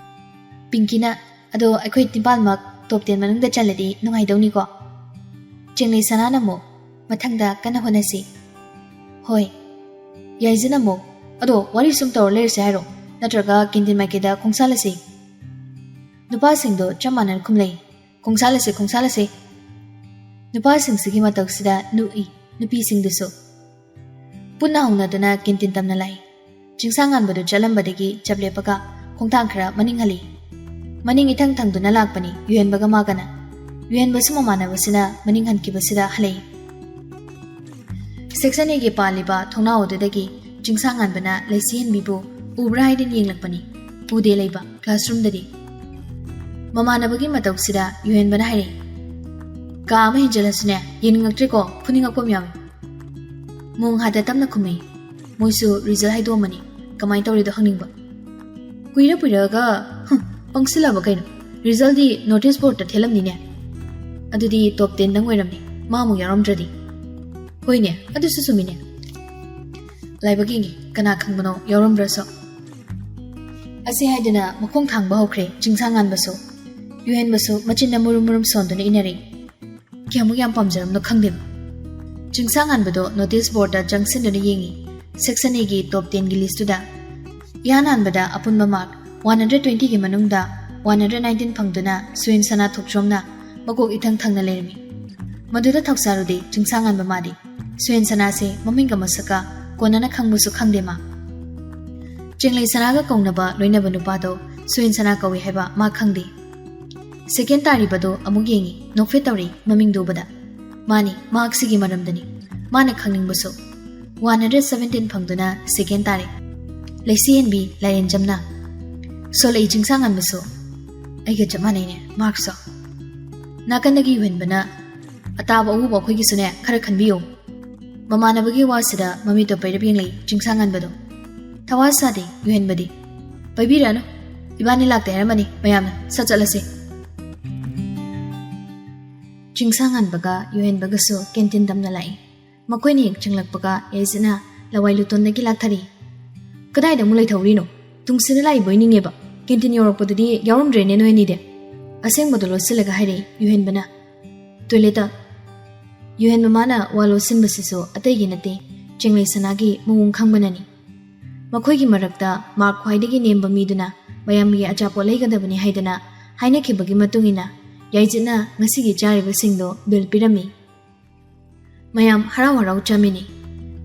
ꯄꯤꯡꯀꯤꯅ, "ꯑꯗꯣ ꯑꯩꯈꯣꯏ ꯅꯤꯄꯥꯜꯃꯛ ꯇꯣꯞ ꯇꯦꯟ ꯃꯅꯨꯡꯗ ꯆꯜꯂꯗꯤ ꯅꯨꯡꯉꯥꯏꯗꯧꯅꯤꯀꯣ"꯫ ꯆꯦꯡꯂꯩ ꯁꯅꯥꯅ ꯑꯃꯨꯛ, "ꯃꯊꯪꯗ ꯀꯟꯅ ꯍꯣꯠꯅꯁꯤ"꯫ "ꯍꯣꯏ"꯫ ꯌꯥꯏꯖꯤꯅ ꯑꯃꯨꯛ, "ꯑꯗꯣ ꯋꯥꯔꯤ ꯁꯨꯝ ꯇꯧꯔ ꯂꯩꯔꯁꯦ ꯍꯥꯏꯔꯣ, ꯅꯠꯇ꯭ꯔꯒ ꯀꯦꯟꯇꯤꯟ ꯃꯥꯏꯀꯩꯗ ꯈꯣꯡꯁꯥꯜꯂꯁꯤ"? ꯅꯨꯄꯥꯁꯤꯡꯗꯣ ꯆꯞ ꯃꯥꯟꯅꯅ ꯈꯨꯝꯂꯛꯏ, "ꯈꯣꯡꯁꯥꯜꯂꯁꯦ, ꯈꯣꯡꯁꯥꯜꯂꯁꯦ"꯫ ꯅꯨꯄꯥꯁꯤꯡꯁꯤꯒꯤ ꯃꯇꯧꯁꯤꯗ ꯅꯣꯛꯏ ꯅꯨꯄꯤꯁꯤꯡꯗꯨꯁꯨ꯫ ꯄꯨꯟꯅ ꯍꯧꯅꯗꯨꯅ ꯀꯦꯟꯇꯤꯟ ꯇꯝꯅ ꯂꯥꯛꯏ꯫ ꯆꯤꯡꯁꯥꯡꯉꯥꯟꯕꯗꯨ ꯆꯠꯂꯝꯕꯗꯒꯤ ꯆꯞ ꯂꯦꯞꯄꯒ ꯈꯣꯡꯊꯥꯡ ꯈꯔ ꯃꯅꯤꯡ ꯍꯜꯂꯤ꯫ ꯃꯅꯤꯡ ꯏꯊꯪ ꯊꯪꯗꯨꯅ ꯂꯥꯛꯄꯅꯤ ꯌꯨꯍꯦꯟꯕꯒ ꯃꯥꯒꯅ꯫ ꯌꯨꯍꯦꯟꯕꯁꯨ ꯃꯃꯥꯟꯅꯕꯁꯤꯅ ꯃꯅꯤꯡ ꯍꯟꯈꯤꯕꯁꯤꯗ ꯍꯜꯂꯛꯏ꯫ ꯁꯦꯛꯁꯟ ꯑꯦꯒꯤ ꯄꯥꯜꯂꯤꯕ ꯊꯣꯡꯅꯥꯎ ꯑꯗꯨꯗꯒꯤ ꯆꯤꯡꯁꯥꯡꯉꯥꯟꯕꯅ ꯂꯩꯁꯤꯍꯟꯕꯤꯕꯨ ꯎꯕ꯭ꯔꯥ ꯍꯥꯏꯗꯨꯅ ꯌꯦꯡꯂꯛꯄꯅꯤ꯫ ꯎꯗꯦ ꯂꯩꯕ ꯀ꯭ꯂꯥꯁꯔꯨꯝꯗꯗꯤ꯫ ꯃꯃꯥꯟꯅꯕꯒꯤ ꯃꯇꯧꯁꯤꯗ ꯌꯨꯍꯦꯟꯕꯅ ꯍꯥꯏꯔꯛꯏ, "ꯀꯥ ꯑꯃ ꯍꯦꯟꯖꯜꯂꯁꯨꯅꯦ, ꯌꯦꯡꯅꯤꯡꯉꯛꯇ꯭ꯔꯦꯀꯣ, ꯐꯨꯅꯤꯡꯉꯛꯄ ꯑꯃ ꯌꯥꯎꯏ"꯫ ꯃꯣꯡ ꯍꯥꯗ ꯇꯞꯅ ꯈꯨꯝꯃꯤ꯫ ꯃꯣꯏꯁꯨ ꯔꯤꯖꯜ ꯍꯥꯏꯗꯣꯛꯑꯝꯃꯅꯤ, ꯀꯃꯥꯏꯅ ꯇꯧꯔꯤꯗꯣ ꯍꯪꯅꯤꯡꯕ꯫ ꯀꯨꯏꯔ ꯀꯨꯏꯔꯒ, ꯍꯨꯝ, ꯄꯪꯁꯤꯜꯂꯕ ꯀꯩꯅꯣ? ꯔꯤꯖꯜꯗꯤ ꯅꯣꯇꯤꯁ ꯕꯣꯔꯗꯇ ꯊꯦꯠꯂꯝꯅꯤꯅꯦ꯫ ꯑꯗꯨꯗꯤ ꯇꯣꯞ ꯇꯦꯟꯗꯪ ꯑꯣꯏꯔꯝꯅꯤ, ꯃꯥꯃꯨꯛ ꯌꯥꯎꯔꯝꯗ꯭ꯔꯗꯤ꯫ ꯍꯣꯏꯅꯦ, ꯑꯗꯨꯁꯨ ꯆꯨꯝꯃꯤꯅꯦ꯫ ꯂꯥꯏꯕꯛ ꯌꯦꯡꯒꯦ, ꯀꯅꯥ ꯈꯪꯕꯅꯣ ꯌꯥꯎꯔꯝꯗ꯭ꯔꯁꯨ꯫ ꯑꯁꯤ ꯍꯥꯏꯗꯨꯅ ꯃꯈꯣꯡ ꯊꯥꯡꯕ ꯍꯧꯈ꯭ꯔꯦ ꯆꯤꯡꯁꯥꯡꯉꯥꯟꯕꯁꯨ꯫ ꯌꯨꯍꯦꯟꯕꯁꯨ ꯃꯆꯤꯟꯅ ꯃꯨꯔꯨꯝ ꯃꯨꯔꯨꯝ ꯁꯣꯟꯗꯨꯅ ꯏꯟꯅꯔꯤ꯫ ꯀꯌꯥꯃꯨꯛ ꯌꯥꯝ ꯄꯥꯝꯖꯔꯝꯅꯣ ꯈꯪꯗꯦꯕ꯫ ꯆꯤꯡꯁꯥꯡꯉꯥꯟꯕꯗꯣ ꯅꯣꯇꯤꯁ ꯕꯣꯔꯗ ꯆꯪꯁꯤꯟꯗꯨꯅ ꯌꯦꯡꯉꯤ꯫ ꯁꯦꯛꯁꯟ ꯑꯦꯒꯤ ꯇꯣꯞ ꯇꯦꯟꯒꯤ ꯂꯤꯁꯇꯨꯗ ꯏꯍꯥꯟ ꯍꯥꯟꯕꯗ ꯑꯄꯨꯟꯕ ꯃꯥꯔꯛ ꯋꯥꯟ ꯍꯟꯗ꯭ꯔꯦꯠ ꯇ꯭ꯋꯦꯟꯇꯤꯒꯤ ꯃꯅꯨꯡꯗ ꯋꯥꯟ ꯍꯟꯗ꯭ꯔꯦꯠ ꯅꯥꯏꯟꯇꯤꯟ ꯐꯪꯗꯨꯅ ꯁꯨꯌꯦꯟ ꯁꯅꯥ ꯊꯣꯛꯆꯣꯝꯅ ꯃꯀꯣꯛ ꯏꯊꯪ ꯊꯪꯅ ꯂꯩꯔꯝꯃꯤ꯫ ꯃꯗꯨꯗ ꯊꯧꯁꯥꯔꯨꯗꯦ ꯆꯤꯡꯁꯥꯡꯉꯥꯟꯕ ꯃꯥꯗꯤ꯫ ꯁꯨꯌꯦꯟ ꯁꯅꯥꯁꯦ ꯃꯃꯤꯡꯒ ꯃꯁꯛꯀ ꯀꯣꯟꯅꯅ ꯈꯪꯕꯁꯨ ꯈꯪꯗꯦ ꯃꯥ꯫ ꯆꯦꯡꯂꯩ ꯁꯅꯥꯒ ꯀꯧꯅꯕ ꯂꯣꯏꯅꯕ ꯅꯨꯄꯥꯗꯣ ꯁꯨꯌꯦꯟ ꯁꯅꯥ ꯀꯧꯏ ꯍꯥꯏꯕ ꯃꯥ ꯈꯪꯗꯦ꯫ ꯁꯦꯀꯦꯟ ꯇꯥꯔꯤꯕꯗꯣ ꯑꯃꯨꯛ ꯌꯦꯡꯉꯤ, ꯅꯣꯛꯐꯦꯠ ꯇꯧꯔꯤ ꯃꯃꯤꯡꯗꯨ ꯎꯕꯗ꯫ ꯃꯥꯅꯤ, ꯃꯍꯥꯛꯁꯤꯒꯤ ꯃꯔꯝꯗꯅꯤ ꯃꯥꯅ ꯈꯪꯅꯤꯡꯕꯁꯨ꯫ ꯋꯥꯟ ꯍꯟꯗ꯭ꯔꯦꯠ ꯁꯕꯦꯟꯇꯤꯟ ꯐꯪꯗꯨꯅ ꯁꯦꯀꯦꯟ ꯇꯥꯔꯦ꯫ ꯂꯩꯁꯤ ꯍꯦꯟꯕꯤ ꯂꯥꯏꯔꯦꯟꯖꯝꯅ꯫ ꯁꯣꯜꯂꯛꯏ ꯆꯤꯡꯁꯥꯡꯉꯥꯟꯕꯁꯨ꯫ ꯑꯩꯒ ꯆꯞ ꯃꯥꯟꯅꯩꯅꯦ ꯃꯥꯔꯛꯁꯨ꯫ ꯅꯥꯀꯟꯗꯒꯤ ꯌꯨꯍꯦꯟꯕꯅ, "ꯑꯇꯥꯕ ꯑꯎꯕ ꯑꯩꯈꯣꯏꯒꯤꯁꯨꯅꯦ ꯈꯔ ꯈꯟꯕꯤꯌꯨ"꯫ ꯃꯃꯥꯟꯅꯕꯒꯤ ꯋꯥꯁꯤꯗ ꯃꯃꯤꯠꯇꯣ ꯄꯩꯔꯞ ꯌꯦꯡꯂꯛꯏ ꯆꯤꯡꯁꯥꯡꯉꯥꯟꯕꯗꯣ꯫ ꯊꯋꯥ ꯁꯥꯗꯦ ꯌꯨꯍꯦꯟꯕꯗꯤ꯫ "ꯄꯩꯕꯤꯔꯅꯨ, ꯏꯕꯥꯅꯤ ꯂꯥꯛꯇꯦ ꯍꯥꯏꯔꯝꯃꯅꯤ ꯃꯌꯥꯝꯅ, ꯁꯠ ꯆꯠꯂꯁꯤ"꯫ ꯆꯤꯡꯁꯥꯡꯉꯥꯟꯕꯒ ꯌꯨꯍꯦꯟꯕꯒꯁꯨ ꯀꯦꯟꯇꯤꯟ ꯇꯝꯅ ꯂꯥꯛꯏ꯫ ꯃꯈꯣꯏꯅ ꯍꯦꯛ ꯆꯪꯂꯛꯄꯒ ꯌꯥꯏꯖꯠꯅ ꯂꯋꯥꯏ ꯂꯨꯇꯣꯟꯗꯒꯤ ꯂꯥꯛꯊꯔꯤ꯫ "ꯀꯗꯥꯏꯗ ꯑꯃꯨꯛ ꯂꯩꯊꯍꯧꯔꯤꯅꯣ? ꯇꯨꯡꯁꯤꯅ ꯂꯥꯛꯏꯕꯣꯏ ꯅꯤꯡꯉꯦꯕ꯫ ꯀꯦꯟꯇꯤꯟ ꯌꯧꯔꯛꯄꯗꯨꯗꯤ ꯌꯥꯎꯔꯝꯗ꯭ꯔꯦꯅꯦ ꯅꯣꯏ ꯑꯅꯤꯗꯤ"꯫ ꯑꯁꯦꯡꯕꯗꯣ ꯂꯣꯠꯁꯤꯜꯂꯒ ꯍꯥꯏꯔꯛꯏ ꯌꯨꯍꯦꯟꯕꯅ꯫ "ꯇꯣꯏꯂꯦꯠꯇ"꯫ ꯌꯨꯍꯦꯟꯕ ꯃꯥꯅ ꯋꯥ ꯂꯣꯠꯁꯤꯟꯕꯁꯤꯁꯨ ꯑꯇꯩꯒꯤ ꯅꯠꯇꯦ, ꯆꯦꯡꯂꯩ ꯁꯅꯥꯒꯤ ꯃꯑꯣꯡ ꯈꯪꯕꯅꯅꯤ꯫ ꯃꯈꯣꯏꯒꯤ ꯃꯔꯛꯇ ꯃꯥꯔꯛ ꯈ꯭ꯋꯥꯏꯗꯒꯤ ꯅꯦꯝꯕ ꯃꯤꯗꯨꯅ ꯃꯌꯥꯝꯒꯤ ꯑꯆꯥꯄꯣꯠ ꯂꯩꯒꯗꯕꯅꯤ ꯍꯥꯏꯗꯅ ꯍꯥꯏꯅꯈꯤꯕꯒꯤ ꯃꯇꯨꯡ ꯏꯟꯅ ꯌꯥꯏꯖꯠꯅ ꯉꯁꯤꯒꯤ ꯆꯥꯔꯤꯕꯁꯤꯡꯗꯣ ꯕꯤꯜ ꯄꯤꯔꯝꯃꯤ꯫ ꯃꯌꯥꯝ ꯍꯔꯥꯎ ꯍꯔꯥꯎ ꯆꯥꯃꯤꯟꯅꯩ꯫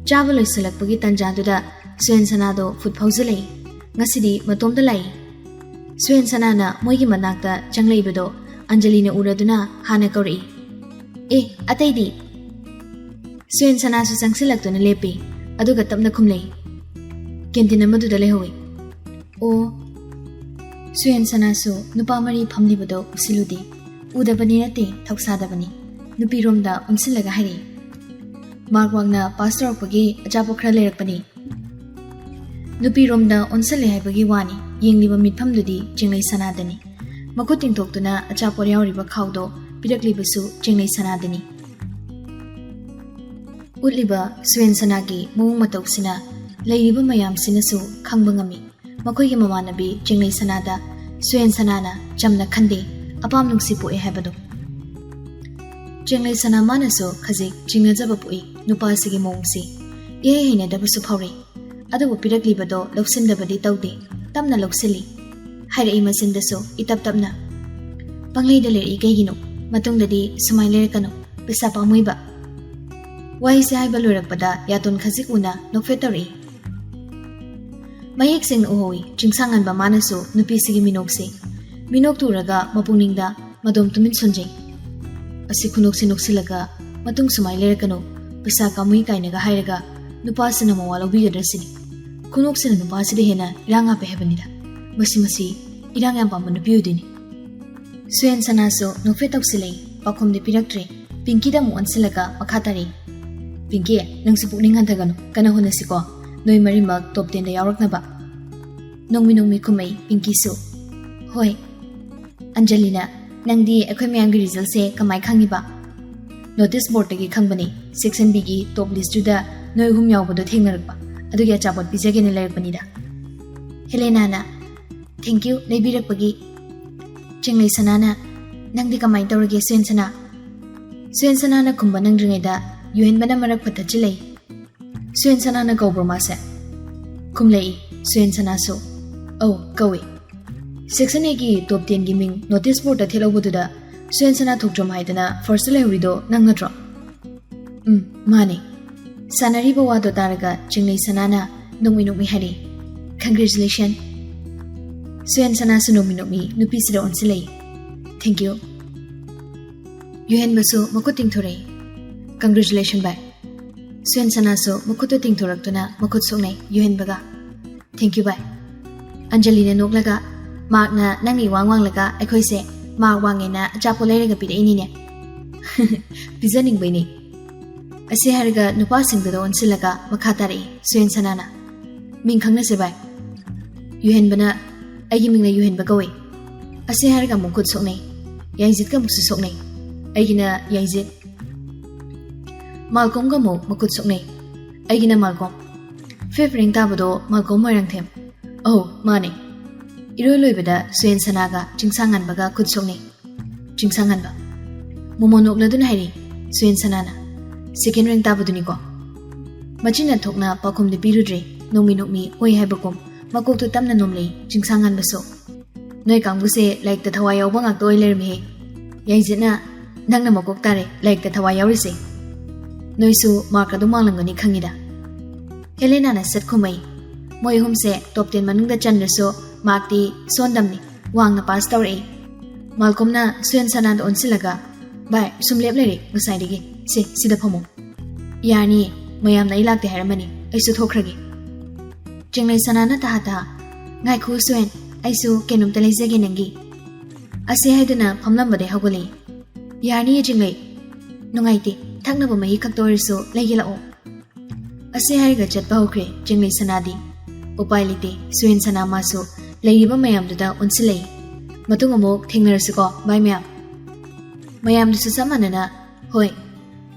ꯆꯥꯕ ꯂꯣꯏꯁꯤꯜꯂꯛꯄꯒꯤ ꯇꯥꯟꯖꯥꯗꯨꯗ ꯁꯨꯌꯦꯟ ꯁꯅꯥꯗꯣ ꯐꯨꯠ ꯐꯥꯎꯖꯤꯜꯂꯛꯏ꯫ ꯉꯁꯤꯗꯤ ꯃꯇꯣꯝꯇ ꯂꯥꯛꯏ꯫ ꯁꯨꯌꯦꯟ ꯁꯅꯥꯅ ꯃꯣꯏꯒꯤ ꯃꯅꯥꯛꯇ ꯆꯪꯂꯛꯏꯕꯗꯣ ꯑꯟꯖꯂꯤꯅ ꯎꯔꯗꯨꯅ ꯍꯥꯟꯅ ꯀꯧꯔꯛꯏ꯫ "ꯑꯦ, ꯑꯇꯩꯗꯤ?" ꯁꯨꯌꯦꯟ ꯁꯅꯥꯁꯨ ꯆꯪꯁꯤꯜꯂꯛꯇꯨꯅ ꯂꯦꯞꯄꯤ, ꯑꯗꯨꯒ ꯇꯞꯅ ꯈꯨꯝꯂꯛꯏ, "ꯀꯦꯟꯇꯤꯟ ꯑꯃꯗꯨꯗ ꯂꯩꯍꯧꯏ"꯫ ꯑꯣ꯫ ꯁꯨꯌꯦꯟ ꯁꯅꯥꯁꯨ ꯅꯨꯄꯥ ꯃꯔꯤ ꯐꯝꯂꯤꯕꯗꯣ ꯎꯁꯤꯜꯂꯨꯗꯦ꯫ ꯎꯗꯕꯅꯤ ꯅꯠꯇꯦ, ꯊꯧꯁꯥꯗꯕꯅꯤ꯫ ꯅꯨꯄꯤꯔꯣꯝꯗ ꯑꯣꯟꯁꯤꯜꯂꯒ ꯍꯥꯏꯔꯛꯏ, "ꯃꯥꯔꯛ ꯋꯥꯡꯅ ꯄꯥꯁ ꯇꯧꯔꯛꯄꯒꯤ ꯑꯆꯥꯄꯣꯠ ꯈꯔ ꯂꯩꯔꯛꯄꯅꯤ"꯫ ꯅꯨꯄꯤꯔꯣꯝꯗ ꯑꯣꯟꯁꯤꯜꯂꯦ ꯍꯥꯏꯕꯒꯤ ꯋꯥꯅꯤ, ꯌꯦꯡꯂꯤꯕ ꯃꯤꯠꯐꯝꯗꯨꯗꯤ ꯆꯦꯡꯂꯩ ꯁꯅꯥꯗꯅꯤ꯫ ꯃꯈꯨꯠ ꯇꯤꯡꯊꯣꯛꯇꯨꯅ ꯑꯆꯥꯄꯣꯠ ꯌꯥꯎꯔꯤꯕ ꯈꯥꯎꯗꯣ ꯄꯤꯔꯛꯂꯤꯕꯁꯨ ꯆꯦꯡꯂꯩ ꯁꯅꯥꯗꯅꯤ꯫ ꯎꯠꯂꯤꯕ ꯁꯨꯌꯦꯟ ꯁꯅꯥꯒꯤ ꯃꯑꯣꯡ ꯃꯇꯧꯁꯤꯅ ꯂꯩꯔꯤꯕ ꯃꯌꯥꯝꯁꯤꯅꯁꯨ ꯈꯪꯕ ꯉꯝꯃꯤ꯫ ꯃꯈꯣꯏꯒꯤ ꯃꯃꯥꯟꯅꯕꯤ ꯆꯤꯡꯂꯩ ꯁꯅꯥꯗ ꯁꯨꯌꯦꯟ ꯁꯅꯥꯅ ꯆꯝꯅ ꯈꯟꯗꯦ, ꯑꯄꯥꯝ ꯅꯨꯡꯁꯤ ꯄꯣꯛꯑꯦ ꯍꯥꯏꯕꯗꯨ꯫ ꯆꯤꯡꯂꯩ ꯁꯅꯥ ꯃꯥꯅꯁꯨ ꯈꯖꯤꯛ ꯆꯤꯡꯅꯖꯕ ꯄꯣꯛꯏ ꯅꯨꯄꯥ ꯑꯁꯤꯒꯤ ꯃꯑꯣꯡꯁꯤ꯫ ꯏꯍꯩ ꯍꯩꯅꯗꯕꯁꯨ ꯐꯥꯎꯔꯛꯏ꯫ ꯑꯗꯨꯕꯨ ꯄꯤꯔꯛꯂꯤꯕꯗꯣ ꯂꯧꯁꯤꯟꯗꯕꯗꯤ ꯇꯧꯗꯦ, ꯇꯞꯅ ꯂꯧꯁꯤꯜꯂꯤ꯫ ꯍꯥꯏꯔꯛꯏ ꯃꯆꯤꯟꯗꯁꯨ ꯏꯇꯞ ꯇꯞꯅ, "ꯄꯪꯂꯩꯗ ꯂꯩꯔꯛꯏ ꯀꯩꯒꯤꯅꯣ? ꯃꯇꯨꯡꯗꯗꯤ ꯁꯨꯃꯥꯏ ꯂꯩꯔꯛꯀꯅꯨ, ꯄꯩꯁꯥ ꯄꯥꯝꯃꯨꯏꯕ"꯫ ꯋꯥꯍꯩꯁꯦ ꯍꯥꯏꯕ ꯂꯣꯏꯔꯛꯄꯗ ꯌꯥꯇꯣꯟ ꯈꯖꯤꯛ ꯎꯅ ꯅꯣꯛꯐꯦꯠ ꯇꯧꯔꯛꯏ꯫ ꯃꯌꯦꯛ ꯁꯦꯡꯅ ꯎꯍꯧꯏ ꯆꯤꯡꯁꯥꯡꯉꯟꯕ ꯃꯥꯅꯁꯨ ꯅꯨꯄꯤꯁꯤꯒꯤ ꯃꯤꯅꯣꯛꯁꯤ꯫ ꯃꯤꯅꯣꯛ ꯊꯨꯔꯒ ꯃꯄꯨꯛꯅꯤꯡꯗ ꯃꯗꯣꯝ ꯇꯨꯃꯤꯟ ꯁꯣꯟꯖꯩ꯫ ꯑꯁꯤ ꯈꯨꯅꯣꯛꯁꯤ ꯅꯣꯛꯁꯤꯜꯂꯒ ꯃꯇꯨꯡ ꯁꯨꯃꯥꯏ ꯂꯩꯔꯛꯀꯅꯨ, ꯄꯩꯁꯥ ꯀꯥꯃꯨꯏ ꯀꯥꯏꯅꯒ ꯍꯥꯏꯔꯒ ꯅꯨꯄꯥꯁꯤꯅ ꯃꯋꯥ ꯂꯧꯕꯤꯒꯗ꯭ꯔꯥ ꯁꯤꯅꯤ꯫ ꯈꯨꯅꯣꯛꯁꯤꯅ ꯅꯨꯄꯥꯁꯤꯗ ꯍꯦꯟꯅ ꯏꯔꯥꯡ ꯍꯥꯞꯄꯦ ꯍꯥꯏꯕꯅꯤꯗ꯫ ꯃꯁꯤ, ꯃꯁꯤ ꯏꯔꯥꯡ ꯌꯥꯝ ꯄꯥꯝꯕ ꯅꯨꯄꯤ ꯑꯣꯏꯗꯣꯏꯅꯤ꯫ ꯁꯨꯌꯦꯟ ꯁꯅꯥꯁꯨ ꯅꯣꯛꯐꯦꯠ ꯇꯧꯁꯤꯜꯂꯛꯏ, ꯄꯥꯎꯈꯨꯝꯗꯤ ꯄꯤꯔꯛꯇ꯭ꯔꯦ꯫ ꯄꯤꯡꯀꯤꯗ ꯑꯃꯨꯛ ꯑꯣꯟꯁꯤꯜꯂꯒ ꯃꯈꯥ ꯇꯥꯔꯛꯏ꯫ "ꯄꯤꯡꯀꯤ, ꯅꯪꯁꯨ ꯄꯨꯛꯅꯤꯡ ꯍꯟꯊꯒꯅꯨ, ꯀꯟꯅ ꯍꯣꯠꯅꯁꯤꯀꯣ, ꯅꯣꯏ ꯃꯔꯤꯃꯛ ꯇꯣꯞ ꯇꯦꯟꯗ ꯌꯥꯎꯔꯛꯅꯕ"꯫ ꯅꯣꯡꯃꯤ ꯅꯣꯡꯃꯤ ꯈꯨꯝꯃꯛꯏ ꯄꯤꯡꯀꯤꯁꯨ꯫ "ꯍꯣꯏ"꯫ "ꯑꯟꯖꯂꯤꯅ, ꯅꯪꯗꯤ ꯑꯩꯈꯣꯏ ꯃꯌꯥꯝꯒꯤ ꯔꯤꯖꯜꯁꯦ ꯀꯃꯥꯏ ꯈꯪꯉꯤꯕ?" "ꯅꯣꯇꯤꯁ ꯕꯣꯔꯗꯇꯒꯤ ꯈꯪꯕꯅꯤ, ꯁꯦꯛꯁꯟ ꯕꯤꯒꯤ ꯇꯣꯞ ꯂꯤꯁꯇꯨꯗ ꯅꯣꯏ ꯑꯍꯨꯝ ꯌꯥꯎꯕꯗꯣ ꯊꯦꯡꯅꯔꯛꯄ, ꯑꯗꯨꯒꯤ ꯑꯆꯥꯄꯣꯠ ꯄꯤꯖꯒꯦꯅ ꯂꯩꯔꯛꯄꯅꯤꯗ"꯫ ꯍꯦꯂꯦꯅꯥꯅ, "ꯊꯦꯡꯀ꯭ꯌꯨ ꯂꯩꯕꯤꯔꯛꯄꯒꯤ"꯫ ꯆꯤꯡꯂꯩ ꯁꯅꯥꯅ, "ꯅꯪꯗꯤ ꯀꯃꯥꯏꯅ ꯇꯧꯔꯒꯦ ꯁꯨꯌꯦꯟ ꯁꯅꯥ?" ꯁꯨꯌꯦꯟ ꯁꯅꯥꯅ ꯈꯨꯝꯕ ꯅꯪꯗ꯭ꯔꯤꯉꯩꯗ ꯌꯨꯍꯦꯟꯕꯅ ꯃꯔꯛ ꯐꯠ ꯊꯠꯆꯤꯜꯂꯛꯏ꯫ "ꯁꯨꯌꯦꯟ ꯁꯅꯥꯅ ꯀꯧꯕ꯭ꯔꯣ ꯃꯥꯁꯦ?" ꯈꯨꯝꯂꯛꯏ ꯁꯨꯌꯦꯟ ꯁꯅꯥꯁꯨ꯫ "ꯑꯧ, ꯀꯧꯏ꯫ ꯁꯦꯛꯁꯟ ꯑꯦꯒꯤ ꯇꯣꯞ ꯇꯦꯟꯒꯤ ꯃꯤꯡ ꯅꯣꯇꯤꯁ ꯕꯣꯔꯗꯇ ꯊꯦꯠꯍꯧꯕꯗꯨꯗ ꯁꯨꯌꯦꯟ ꯁꯅꯥ ꯊꯣꯛꯇ꯭ꯔꯝ ꯍꯥꯏꯗꯅ ꯐꯥꯔꯁꯇ ꯂꯩꯍꯧꯔꯤꯗꯣ ꯅꯪ ꯅꯠꯇ꯭ꯔꯣ?" "ꯎꯝ, ꯃꯥꯅꯦ"꯫ ꯁꯥꯟꯅꯔꯤꯕ ꯋꯥꯗꯣ ꯇꯥꯔꯒ ꯆꯤꯡꯂꯩ ꯁꯅꯥꯅ ꯅꯣꯛꯃꯤ ꯅꯣꯛꯃꯤ ꯍꯥꯏꯔꯛꯏ, "ꯀꯪꯒ꯭ꯔꯦꯆꯨꯂꯦꯁꯟ"꯫ ꯁꯨꯌꯦꯟ ꯁꯅꯥꯁꯨ ꯅꯣꯛꯃꯤ ꯅꯣꯛꯃꯤ ꯅꯨꯄꯤꯁꯤꯗ ꯑꯣꯟꯁꯤꯜꯂꯛꯏ꯫ "ꯊꯦꯡꯀ꯭ꯌꯨ"꯫ ꯌꯨꯍꯦꯟꯕꯁꯨ ꯃꯈꯨꯠ ꯇꯤꯡꯊꯣꯔꯛꯏ꯫ "ꯀꯪꯒ꯭ꯔꯦꯆꯨꯂꯦꯁꯟ ꯚꯥꯏ"꯫ ꯁꯨꯌꯦꯟ ꯁꯅꯥꯁꯨ ꯃꯈꯨꯠꯇꯨ ꯇꯤꯡꯊꯣꯔꯛꯇꯨꯅ ꯃꯈꯨꯠ ꯁꯣꯛꯅꯩ ꯌꯨꯍꯦꯟꯕꯒ꯫ "ꯊꯦꯡꯀ꯭ꯌꯨ ꯚꯥꯏ"꯫ ꯑꯟꯖꯂꯤꯅ ꯅꯣꯛꯂꯒ, "ꯃꯥꯔꯛꯅ ꯅꯪꯅ ꯏꯋꯥꯡ ꯋꯥꯡꯂꯒ ꯑꯩꯈꯣꯏꯁꯦ ꯃꯥꯔꯛ ꯋꯥꯡꯉꯦꯅ ꯑꯆꯥꯄꯣꯠ ꯂꯩꯔꯒ ꯄꯤꯔꯛꯏꯅꯤꯅꯦ"꯫ "ꯄꯤꯖꯅꯤꯡꯕꯩꯅꯦ"꯫ ꯑꯁꯤ ꯍꯥꯏꯔꯒ ꯅꯨꯄꯥꯁꯤꯡꯗꯨꯗ ꯑꯣꯟꯁꯤꯜꯂꯒ ꯃꯈꯥ ꯇꯥꯔꯛꯏ ꯁꯨꯌꯦꯟ ꯁꯅꯥꯅ, "ꯃꯤꯡ ꯈꯪꯅꯁꯦ ꯚꯥꯏ"꯫ ꯌꯨꯍꯦꯟꯕꯅ, "ꯑꯩꯒꯤ ꯃꯤꯡꯅ ꯌꯨꯍꯦꯟꯕ ꯀꯧꯏ"꯫ ꯑꯁꯤ ꯍꯥꯏꯔꯒ ꯑꯃꯨꯛ ꯈꯨꯠ ꯁꯣꯛꯅꯩ꯫ ꯌꯥꯏꯖꯤꯠꯀ ꯑꯃꯨꯛꯁꯨ ꯁꯣꯛꯅꯩ꯫ "ꯑꯩꯒꯤꯅ ꯌꯥꯏꯖꯤꯠ"꯫ ꯃꯥꯜꯀꯣꯝꯒ ꯑꯃꯨꯛ ꯃꯈꯨꯠ ꯁꯣꯛꯅꯩ꯫ "ꯑꯩꯒꯤꯅ ꯃꯥꯜꯀꯣꯝ"꯫ ꯐꯤꯐ ꯔꯦꯡ ꯇꯥꯕꯗꯣ ꯃꯥꯜꯀꯣꯝ ꯃꯣꯏꯔꯥꯡꯊꯦꯝ꯫ ꯑꯧ, ꯃꯥꯅꯦ꯫ ꯏꯔꯣꯏ ꯂꯣꯏꯕꯗ ꯁꯨꯌꯦꯟ ꯁꯅꯥꯒ ꯆꯤꯡꯁꯥꯡꯉꯟꯕꯒ ꯈꯨꯠ ꯁꯣꯛꯅꯩ꯫ ꯆꯤꯡꯁꯥꯡꯉꯟꯕ꯫ ꯃꯣꯃꯣꯟ ꯅꯣꯛꯂꯗꯨꯅ ꯍꯥꯏꯔꯤ, ꯁꯨꯌꯦꯟ ꯁꯅꯥꯅ, "ꯁꯦꯀꯦꯟ ꯔꯦꯡ ꯇꯥꯕꯗꯨꯅꯤꯀꯣ?" ꯃꯆꯤꯟ ꯊꯣꯛꯅ ꯄꯥꯎꯈꯨꯝꯗꯤ ꯄꯤꯔꯨꯗ꯭ꯔꯦ꯫ ꯅꯣꯡꯃꯤ ꯅꯣꯡꯃꯤ ꯑꯣꯏ ꯍꯥꯏꯕꯒꯨꯝ ꯃꯀꯣꯛꯇꯨ ꯇꯞꯅ ꯅꯣꯝꯂꯛꯏ ꯆꯤꯡꯁꯥꯡꯉꯟꯕꯁꯨ꯫ "ꯅꯣꯏ ꯀꯥꯡꯕꯨꯁꯦ ꯂꯥꯏꯔꯤꯛꯇ ꯊꯋꯥꯏ ꯌꯥꯎꯕ ꯉꯥꯛꯇ ꯑꯣꯏ ꯂꯩꯔꯝꯃꯤꯍꯦ꯫ ꯌꯥꯏꯖꯤꯠꯅ, ꯅꯪꯅ ꯃꯀꯣꯛ ꯇꯥꯔꯦ ꯂꯥꯏꯔꯤꯛꯇ ꯊꯋꯥꯏ ꯌꯥꯎꯔꯤꯁꯦ꯫ ꯅꯣꯏꯁꯨ ꯃꯥꯔꯛ ꯑꯗꯨꯝ ꯋꯥꯡꯂꯝꯒꯅꯤ ꯈꯪꯉꯤꯗ꯫" ꯍꯦꯂꯦꯅꯥꯅ ꯁꯠ ꯈꯨꯝꯃꯩ꯫ ꯃꯣꯏ ꯑꯍꯨꯝꯁꯦ ꯇꯣꯞ ꯇꯦꯟ ꯃꯅꯨꯡꯗ ꯆꯟꯗ꯭ꯔꯁꯨ ꯃꯥꯔꯛꯇꯤ ꯁꯣꯟꯗꯝꯅꯤ, ꯋꯥꯡꯅ ꯄꯥꯁ ꯇꯧꯔꯛꯏ꯫ ꯃꯥꯜꯀꯣꯝꯅ ꯁꯨꯌꯦꯟ ꯁꯅꯥꯗ ꯑꯣꯟꯁꯤꯜꯂꯒ, "ꯚꯥꯏ, ꯁꯨꯝ ꯂꯦꯞ ꯂꯩꯔꯦ ꯉꯁꯥꯏꯗꯒꯤ꯫ ꯁꯦ, ꯁꯤꯗ ꯐꯝꯃꯣ꯫ ꯌꯥꯔꯅꯤꯌꯦ, ꯃꯌꯥꯝꯅ ꯑꯩ ꯂꯥꯛꯇꯦ ꯍꯥꯏꯔꯝꯃꯅꯤ, ꯑꯩꯁꯨ ꯊꯣꯛꯈ꯭ꯔꯒꯦ꯫" ꯆꯤꯡꯂꯩ ꯁꯅꯥꯅ ꯇꯍꯥ ꯇꯍꯥ, "ꯉꯥꯏꯈꯣ ꯁꯨꯌꯦꯟ, ꯑꯩꯁꯨ ꯀꯩꯅꯣꯝꯇ ꯂꯩꯖꯒꯦ ꯅꯪꯒꯤ꯫" ꯑꯁꯦ ꯍꯥꯏꯗꯨꯅ ꯐꯝꯂꯝꯕꯗꯩ ꯍꯧꯒꯠꯂꯛꯏ꯫ "ꯌꯥꯔꯅꯤꯌꯦ ꯆꯤꯡꯂꯩ, ꯅꯨꯡꯉꯥꯏꯇꯦ, ꯊꯛꯅꯕ ꯃꯍꯤ ꯈꯛꯇ ꯑꯣꯏꯔꯁꯨ ꯂꯩꯒꯦ ꯂꯥꯛꯑꯣ꯫" ꯑꯁꯦ ꯍꯥꯏꯔꯒ ꯆꯠꯄ ꯍꯧꯈ꯭ꯔꯦ ꯆꯤꯡꯂꯩ ꯁꯅꯥꯗꯤ꯫ ꯎꯄꯥꯏ ꯂꯩꯇꯦ, ꯁꯨꯌꯦꯟ ꯁꯅꯥ ꯃꯥꯁꯨ ꯂꯩꯔꯤꯕ ꯃꯌꯥꯝꯗꯨꯗ ꯑꯣꯟꯁꯤꯜꯂꯛꯏ꯫ "ꯃꯇꯨꯡ ꯑꯃꯨꯛ ꯊꯦꯡꯅꯔꯁꯤꯀꯣ, ꯕꯥꯏ ꯃꯌꯥꯝ꯫" ꯃꯌꯥꯝꯗꯨꯁꯨ ꯆꯞ ꯃꯥꯟꯅꯅ, "ꯍꯣꯏ꯫"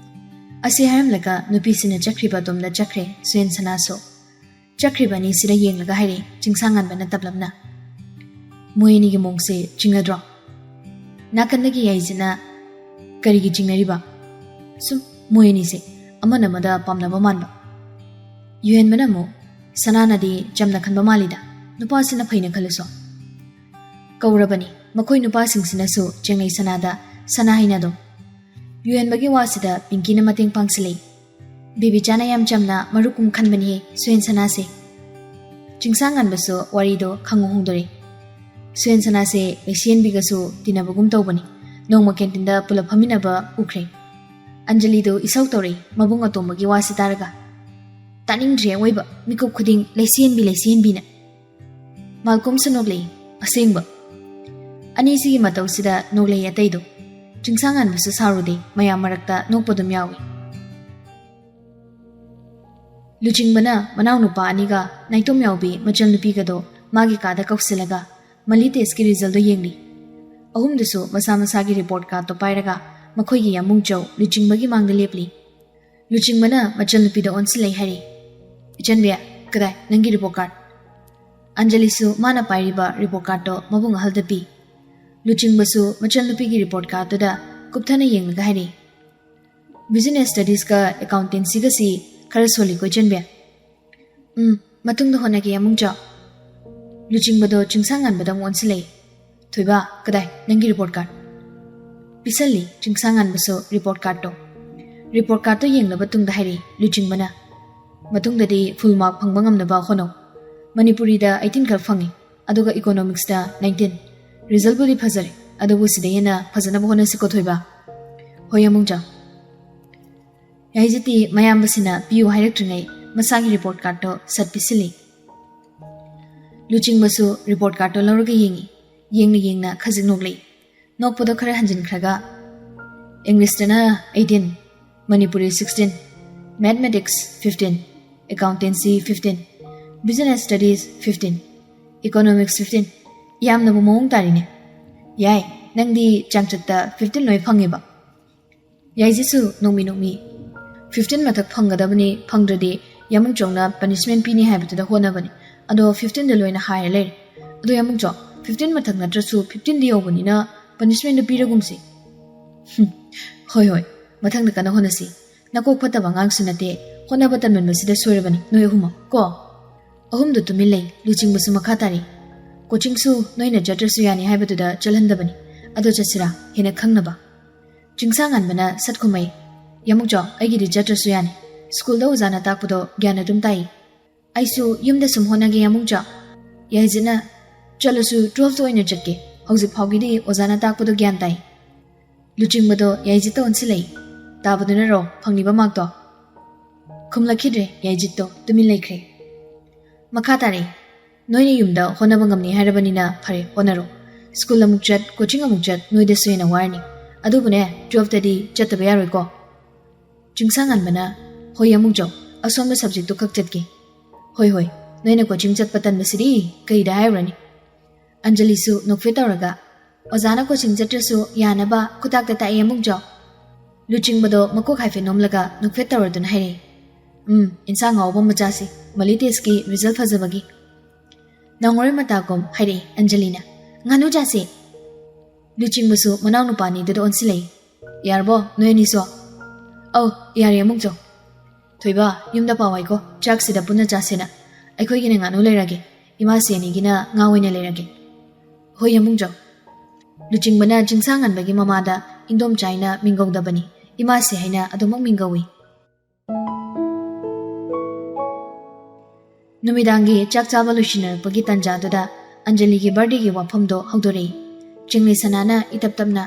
ꯑꯁꯦ ꯍꯥꯏꯔꯝꯂꯒ ꯅꯨꯄꯤꯁꯤꯅ ꯆꯠꯈ꯭ꯔꯤꯕ ꯑꯗꯣꯝꯗ ꯆꯠꯈ꯭ꯔꯦ ꯁꯨꯌꯦꯟ ꯁꯅꯥꯁꯨ꯫ ꯆꯠꯈ꯭ꯔꯤꯕ ꯑꯅꯤꯁꯤꯗ ꯌꯦꯡꯂꯒ ꯍꯥꯏꯔꯛꯏ ꯆꯤꯡꯁꯥꯡꯉꯟꯕꯅ ꯇꯞꯂꯞꯅ, "ꯃꯣꯏ ꯑꯅꯤꯒꯤ ꯃꯑꯣꯡꯁꯦ ꯆꯤꯡꯅꯗ꯭ꯔꯣ?" ꯅꯥꯀꯟꯗꯒꯤ ꯌꯥꯏꯖꯤꯅ, "ꯀꯔꯤꯒꯤ ꯆꯤꯡꯅꯔꯤꯕ?" "ꯁꯨꯝ ꯃꯣꯏ ꯑꯅꯤꯁꯦ ꯑꯃꯅ ꯑꯃꯗ ꯄꯥꯝꯅꯕ ꯃꯥꯟꯕ꯫" ꯌꯨꯍꯦꯟꯕꯅ ꯑꯃꯨꯛ, "ꯁꯅꯥꯅꯗꯤ ꯆꯝꯅ ꯈꯟꯕ ꯃꯥꯜꯂꯤꯗ, ꯅꯨꯄꯥꯁꯤꯅ ꯐꯩꯅ ꯈꯜꯂꯁꯨ꯫" ꯀꯧꯔꯕꯅꯤ ꯃꯈꯣꯏ ꯅꯨꯄꯥꯁꯤꯡꯁꯤꯅꯁꯨ ꯆꯦꯡꯂꯩ ꯁꯅꯥꯗ ꯁꯅꯥ ꯍꯩꯅꯗꯣ꯫ ꯌꯨꯍꯦꯟꯕꯒꯤ ꯋꯥꯁꯤꯗ ꯄꯤꯡꯀꯤꯅ ꯃꯇꯦꯡ ꯄꯥꯡꯁꯤꯜꯂꯛꯏ꯫ "ꯕꯦꯕꯤꯆꯥꯅ ꯌꯥꯝ ꯆꯝꯅ ꯃꯔꯨꯞ ꯀꯨꯝ ꯈꯟꯕꯅꯤꯍꯦ ꯁꯨꯌꯦꯟ ꯁꯅꯥꯁꯦ꯫" ꯆꯤꯡꯁꯥꯡ ꯉꯟꯕꯁꯨ ꯋꯥꯔꯤꯗꯣ ꯈꯪꯉꯨ ꯍꯣꯡꯗꯣꯔꯛꯏ꯫ "ꯁꯨꯌꯦꯟ ꯁꯅꯥꯁꯦ ꯂꯩꯁꯦꯟꯕꯤꯒꯁꯨ ꯇꯤꯟꯅꯕꯒꯨꯝ ꯇꯧꯕꯅꯤ, ꯅꯣꯡꯃ ꯀꯦꯟꯇꯤꯟꯗ ꯄꯨꯂꯞ ꯐꯝꯃꯤꯟꯅꯕ ꯎꯈ꯭ꯔꯦ꯫" ꯑꯟꯖꯂꯤꯗꯣ ꯏꯁꯧ ꯇꯧꯔꯛꯏ ꯃꯕꯨꯡ ꯑꯇꯣꯝꯕꯒꯤ ꯋꯥꯁꯤ ꯇꯥꯔꯒ꯫ "ꯇꯥꯅꯤꯡꯗ꯭ꯔꯦ ꯑꯋꯣꯏꯕ, ꯃꯤꯀꯨꯞ ꯈꯨꯗꯤꯡ ꯂꯩꯁꯦꯟꯕꯤ, ꯂꯩꯁꯦꯟꯕꯤꯅ꯫" ꯃꯥꯜꯀꯣꯝꯁꯨ ꯅꯣꯛꯂꯛꯏ꯫ "ꯑꯁꯦꯡꯕ?" ꯑꯅꯤꯁꯤꯒꯤ ꯃꯇꯧꯁꯤꯗ ꯅꯣꯛꯂꯛꯏ ꯑꯇꯩꯗꯣ꯫ ꯆꯤꯡꯁꯥꯡ ꯉꯟꯕꯁꯨ ꯁꯥꯎꯔꯨꯗꯦ, ꯃꯌꯥꯝ ꯃꯔꯛꯇ ꯅꯣꯛꯄ ꯑꯗꯨꯝ ꯌꯥꯎꯏ꯫ ꯂꯨꯆꯤꯡꯕꯅ ꯃꯅꯥꯎꯅꯨꯄꯥ ꯑꯅꯤꯒ ꯅꯥꯏꯇꯣꯝ ꯌꯥꯎꯕꯤ ꯃꯆꯜꯅꯨꯄꯤꯒꯗꯣ ꯃꯥꯒꯤ ꯀꯥꯗ ꯀꯧꯁꯤꯜꯂꯒ ꯃꯂꯤ ꯇꯦꯁꯀꯤ ꯔꯤꯖꯜꯗꯣ ꯌꯦꯡꯂꯤ꯫ ꯑꯍꯨꯝꯗꯨꯁꯨ ꯃꯁꯥ ꯃꯁꯥꯒꯤ ꯔꯤꯄꯣꯔꯠ ꯀꯥꯔꯠꯇꯣ ꯄꯥꯏꯔꯒ ꯃꯈꯣꯏꯒꯤ ꯌꯥꯝꯕꯨꯡ ꯆꯧ ꯂꯨꯆꯤꯡꯕꯒꯤ ꯃꯥꯡꯗ ꯂꯦꯞꯂꯤ꯫ ꯂꯨꯆꯤꯡꯕꯅ ꯃꯆꯜꯅꯨꯄꯤꯗ ꯑꯣꯟꯁꯤꯜꯂꯛꯏ ꯍꯥꯏꯔꯤ, "ꯏꯆꯟꯕꯤ, ꯀꯗꯥꯏ ꯅꯪꯒꯤ ꯔꯤꯄꯣꯔꯠ ꯀꯥꯔꯠ?" ꯑꯟꯖꯂꯤꯁꯨ ꯃꯥꯅ ꯄꯥꯏꯔꯤꯕ ꯔꯤꯄꯣꯔꯠ ꯀꯥꯔꯠꯇꯣ ꯃꯕꯨꯡ ꯑꯍꯜꯗ ꯄꯤ꯫ ꯂꯨꯆꯤꯡꯕꯁꯨ ꯃꯆꯟꯅꯨꯄꯤꯒꯤ ꯔꯤꯄꯣꯔꯠ ꯀꯥꯔꯠꯇꯨꯗ ꯀꯨꯞꯊꯅ ꯌꯦꯡꯂꯒ ꯍꯥꯏꯔꯤ, "ꯕꯤꯖꯤꯅꯦꯁ ꯁ꯭ꯇꯗꯤꯁꯀ ꯑꯦꯀꯥꯎꯟꯇꯦꯟꯁꯤꯒꯁꯤ ꯈꯔ ꯁꯣꯜꯂꯤꯀꯣ ꯏꯆꯟꯕꯤ?" "ꯎꯝ, ꯃꯇꯨꯡꯗ ꯍꯣꯠꯅꯒꯦ ꯌꯥꯃꯨꯡꯆꯥ꯫" ꯂꯨꯆꯤꯡꯕꯗꯣ ꯆꯤꯡꯁꯥꯡ ꯉꯟꯕꯗ ꯑꯃꯨꯛ ꯑꯣꯟꯁꯤꯜꯂꯛꯏ꯫ "ꯊꯣꯏꯕ, ꯀꯗꯥꯏ ꯅꯪꯒꯤ ꯔꯤꯄꯣꯔꯠ ꯀꯥꯔꯠ?" ꯄꯤꯁꯜꯂꯤ ꯆꯤꯡꯁꯥꯡ ꯉꯟꯕꯁꯨ ꯔꯤꯄꯣꯔꯠ ꯀꯥꯔꯠꯇꯣ꯫ ꯔꯤꯄꯣꯔꯠ ꯀꯥꯔꯠꯇꯣ ꯌꯦꯡꯂꯕ ꯇꯨꯡꯗ ꯍꯥꯏꯔꯤ ꯂꯨꯆꯤꯡꯕꯅ, "ꯃꯇꯨꯡꯗꯗꯤ ꯐꯨꯜ ꯃꯥꯔꯛ ꯐꯪꯕ ꯉꯝꯅꯕ ꯍꯣꯠꯅꯧ꯫ ꯃꯅꯤꯄꯨꯔꯤꯗ ꯑꯩꯠꯇꯤꯟ ꯈꯛ ꯐꯪꯉꯤ, ꯑꯗꯨꯒ ꯏꯀꯣꯅꯣꯃꯤꯛꯁꯇ ꯅꯥꯏꯟꯇꯤꯟ꯫ ꯔꯤꯖꯜꯕꯨꯗꯤ ꯐꯖꯔꯦ, ꯑꯗꯨꯕꯨ ꯁꯤꯗꯩ ꯍꯦꯟꯅ ꯐꯖꯅꯕ ꯍꯣꯠꯅꯁꯤꯀꯣ ꯊꯣꯏꯕ꯫" "ꯍꯣꯏ ꯌꯥꯃꯨꯡꯆꯥ꯫" ꯌꯥꯏꯖꯤꯠꯇꯤ ꯃꯌꯥꯝꯕꯁꯤꯅ ꯄꯤꯌꯨ ꯍꯥꯏꯔꯛꯇ꯭ꯔꯤꯉꯩ ꯃꯁꯥꯒꯤ ꯔꯤꯄꯣꯔꯠ ꯀꯥꯔꯠꯇꯣ ꯁꯠ ꯄꯤꯁꯤꯜꯂꯤ꯫ ꯂꯨꯆꯤꯡꯕꯁꯨ ꯔꯤꯄꯣꯔꯠ ꯀꯥꯔꯠꯇꯣ ꯂꯧꯔꯒ ꯌꯦꯡꯉꯤ꯫ ꯌꯦꯡꯅ ꯌꯦꯡꯅ ꯈꯖꯤꯛ ꯅꯣꯛꯂꯛꯏ꯫ ꯅꯣꯛꯄꯗꯣ ꯈꯔ ꯍꯟꯖꯤꯟꯈ꯭ꯔꯒ, "ꯏꯪꯂꯤꯁꯇꯅ eighty, Manipuri sixty, mathematics fifty, accountancy fifty, business studies fifty, economics fifty. ꯌꯥꯝꯅꯕꯨ ꯃꯑꯣꯡ ꯇꯥꯔꯤꯅꯦ꯫ ꯌꯥꯏ, ꯅꯪꯗꯤ ꯆꯥꯡꯆꯠꯇ ꯐꯤꯐꯇꯤꯟ ꯂꯣꯏ ꯐꯪꯉꯦꯕ?" ꯌꯥꯏꯖꯤꯠꯁꯨ ꯅꯣꯡꯃꯤ ꯅꯣꯡꯃꯤ, "ꯐꯤꯐꯇꯤꯟ ꯃꯊꯛ ꯐꯪꯒꯗꯕꯅꯤ, ꯐꯪꯗ꯭ꯔꯗꯤ ꯌꯥꯃꯨꯡꯆꯧꯅ ꯄꯅꯤꯁꯃꯦꯟ ꯄꯤꯅꯤ ꯍꯥꯏꯕꯗꯨꯗ ꯍꯣꯠꯅꯕꯅꯤ꯫ ꯑꯗꯣ ꯐꯤꯐꯇꯤꯟꯗ ꯂꯣꯏꯅ ꯍꯥꯏꯔ ꯂꯩꯔꯦ꯫ ꯑꯗꯣ ꯌꯥꯃꯨꯡꯆꯧ, ꯐꯤꯐꯇꯤꯟ ꯃꯊꯛ ꯅꯠꯇ꯭ꯔꯁꯨ ꯐꯤꯐꯇꯤꯟꯗꯤ ꯌꯧꯕꯅꯤꯅ ꯄꯅꯤꯁꯃꯦꯟꯗꯨ ꯄꯤꯔꯒꯨꯝꯁꯤ꯫" "ꯍꯨꯝ, ꯍꯣꯏ ꯍꯣꯏ, ꯃꯊꯪꯗ ꯀꯟꯅ ꯍꯣꯠꯅꯁꯤ꯫ ꯅꯀꯣꯛ ꯐꯠꯇꯕ ꯑꯉꯥꯡꯁꯨ ꯅꯠꯇꯦ, ꯍꯣꯠꯅꯕ ꯇꯟꯃꯟꯕꯁꯤꯗ ꯁꯣꯏꯔꯕꯅꯤ ꯅꯣꯏ ꯑꯍꯨꯝꯃꯛ ꯀꯣ?" ꯑꯍꯨꯝꯗꯨ ꯇꯨꯃꯤꯟ ꯂꯩ, ꯂꯨꯆꯤꯡꯕꯁꯨ ꯃꯈꯥ ꯇꯥꯔꯤ꯫ "ꯀꯣꯆꯤꯡꯁꯨ ꯅꯣꯏꯅ ꯆꯠꯇ꯭ꯔꯁꯨ ꯌꯥꯅꯤ ꯍꯥꯏꯕꯗꯨꯗ ꯆꯠꯍꯟꯗꯕꯅꯤ꯫ ꯑꯗꯣ ꯆꯠꯁꯤꯔꯥ, ꯍꯦꯟꯅ ꯈꯪꯅꯕ?" ꯆꯤꯡꯁꯥꯡ ꯉꯟꯕꯅ ꯁꯠ ꯈꯨꯝꯃꯩ, "ꯌꯥꯃꯨꯡꯆꯧ, ꯑꯩꯒꯤꯗꯤ ꯆꯠꯇ꯭ꯔꯁꯨ ꯌꯥꯅꯤ꯫ ꯁ꯭ꯀꯨꯜꯗ ꯑꯣꯖꯥꯅ ꯇꯥꯛꯄꯗꯣ ꯒ꯭ꯌꯥꯟ ꯑꯗꯨꯝ ꯇꯥꯏ꯫ ꯑꯩꯁꯨ ꯌꯨꯝꯗ ꯁꯨꯝ ꯍꯣꯠꯅꯒꯦ ꯌꯥꯃꯨꯡꯆꯧ꯫" ꯌꯥꯏꯖꯤꯠꯅ, "ꯆꯠꯂꯁꯨ ꯇꯨꯋꯦꯜꯐꯇ ꯑꯣꯏꯅ ꯆꯠꯀꯦ꯫ ꯍꯧꯖꯤꯛ ꯐꯥꯎꯒꯤꯗꯤ ꯑꯣꯖꯥꯅ ꯇꯥꯛꯄꯗꯣ ꯒ꯭ꯌꯥꯟ ꯇꯥꯏ꯫" ꯂꯨꯆꯤꯡꯕꯗꯣ ꯌꯥꯏꯖꯤꯠꯇ ꯑꯣꯟꯁꯤꯜꯂꯛꯏ꯫ "ꯇꯥꯕꯗꯨꯅꯔꯣ ꯐꯪꯉꯤꯕ ꯃꯥꯔꯛꯇꯣ?" ꯈꯨꯝꯂꯛꯈꯤꯗ꯭ꯔꯦ ꯌꯥꯏꯖꯤꯠꯇꯣ, ꯇꯨꯃꯤꯟ ꯂꯩꯈ꯭ꯔꯦ꯫ ꯃꯈꯥ ꯇꯥꯔꯛꯏ, "ꯅꯣꯏꯅ ꯌꯨꯝꯗ ꯍꯣꯠꯅꯕ ꯉꯝꯅꯤ ꯍꯥꯏꯔꯕꯅꯤꯅ ꯐꯔꯦ, ꯍꯣꯠꯅꯔꯣ꯫ ꯁ꯭ꯀꯨꯜ ꯑꯃꯨꯛ ꯆꯠ, ꯀꯣꯆꯤꯡ ꯑꯃꯨꯛ ꯆꯠ, ꯅꯣꯏꯗꯁꯨ ꯍꯦꯟꯅ ꯋꯥꯔꯅꯤ꯫ ꯑꯗꯨꯕꯨꯅꯦ, ꯇꯨꯋꯦꯜꯐꯇꯗꯤ ꯆꯠꯇꯕ ꯌꯥꯔꯣꯏꯀꯣ?" ꯆꯤꯡꯁꯥꯡ ꯉꯟꯕꯅ, "ꯍꯣꯏ ꯌꯥꯃꯨꯡꯆꯧ, ꯑꯁꯣꯝꯕ ꯁꯕꯖꯦꯛꯇꯨ ꯈꯛ ꯆꯠꯀꯦ꯫" "ꯍꯣꯏ ꯍꯣꯏ, ꯅꯣꯏꯅ ꯀꯣꯆꯤꯡ ꯆꯠꯄ ꯇꯟꯕꯁꯤꯗꯤ ꯀꯩꯗ ꯍꯥꯏꯔꯨꯔꯅꯤ?" ꯑꯟꯖꯂꯤꯁꯨ ꯅꯣꯛꯐꯦꯠ ꯇꯧꯔꯒ, "ꯑꯣꯖꯥꯅ ꯀꯣꯆꯤꯡ ꯆꯠꯇ꯭ꯔꯁꯨ ꯌꯥꯅꯕ ꯈꯨꯇꯥꯛꯇ ꯇꯥꯛꯑꯦ ꯌꯥꯃꯨꯡꯆꯧ꯫" ꯂꯨꯆꯤꯡꯕꯗꯣ ꯃꯀꯣꯛ ꯍꯥꯏꯐꯦꯠ ꯅꯣꯝꯂꯒ ꯅꯣꯛꯐꯦꯠ ꯇꯧꯔꯗꯨꯅ ꯍꯥꯏꯔꯛꯏ, "ꯎꯝ, ꯏꯟꯁꯥꯡ ꯑꯍꯥꯎꯕ ꯃꯆꯥꯁꯤ, ꯃꯜꯂꯤ ꯇꯦꯁꯀꯤ ꯔꯤꯖꯜ ꯐꯖꯕꯒꯤ꯫" ꯅꯪꯉꯔꯣꯏ ꯃꯇꯥꯒꯨꯝ ꯍꯥꯏꯔꯛꯏ ꯑꯟꯖꯂꯤꯅ꯫ "ꯉꯥꯅꯨ ꯆꯥꯁꯦ!" ꯂꯨꯆꯤꯡꯕꯁꯨ ꯃꯅꯥꯎꯅꯨꯄꯥꯅꯤꯗꯨꯗ ꯑꯣꯟꯁꯤꯜꯂꯛꯏ꯫ "ꯌꯥꯔꯕꯣ ꯅꯣꯏ ꯑꯅꯤꯁꯨ?" "ꯑꯧ, ꯌꯥꯔꯦ, ꯑꯃꯨꯛ ꯆꯣ꯫" "ꯊꯣꯏꯕ, ꯌꯨꯝꯗ ꯄꯥꯎ ꯍꯥꯏꯀꯣ, ꯆꯥꯛꯁꯤꯗ ꯄꯨꯟꯅ ꯆꯥꯁꯦꯅ꯫ ꯑꯩꯈꯣꯏꯒꯤꯅ ꯉꯥꯅꯨ ꯂꯩꯔꯒꯦ, ꯏꯃꯥꯁꯤ ꯑꯅꯤꯒꯤꯅ ꯉꯥ ꯑꯣꯏꯅ ꯂꯩꯔꯒꯦ꯫" "ꯍꯣꯏ, ꯑꯃꯨꯛ ꯆꯣ꯫" ꯂꯨꯆꯤꯡꯕꯅ ꯆꯤꯡꯁꯥꯡ ꯉꯟꯕꯒꯤ ꯃꯃꯥꯗ ꯏꯟꯗꯣꯝꯆꯥꯏꯅ ꯃꯤꯡꯒꯧꯗꯕꯅꯤ, ꯏꯃꯥꯁꯤ ꯍꯥꯏꯅ ꯑꯗꯨꯃꯛ ꯃꯤꯡꯒꯧꯏ꯫ ꯅꯨꯃꯤꯗꯥꯡꯒꯤ ꯆꯥꯛ ꯆꯥꯕ ꯂꯣꯏꯁꯤꯟꯅꯔꯛꯄꯒꯤ ꯇꯥꯟꯖꯥꯗꯨꯗ ꯑꯟꯖꯂꯤꯒꯤ ꯕꯥꯔꯗꯦꯒꯤ ꯋꯥꯐꯝꯗꯣ ꯍꯧꯗꯣꯔꯛꯏ꯫ ꯆꯤꯡꯂꯩꯁꯅꯥꯅ ꯏꯇꯞ ꯇꯞꯅ,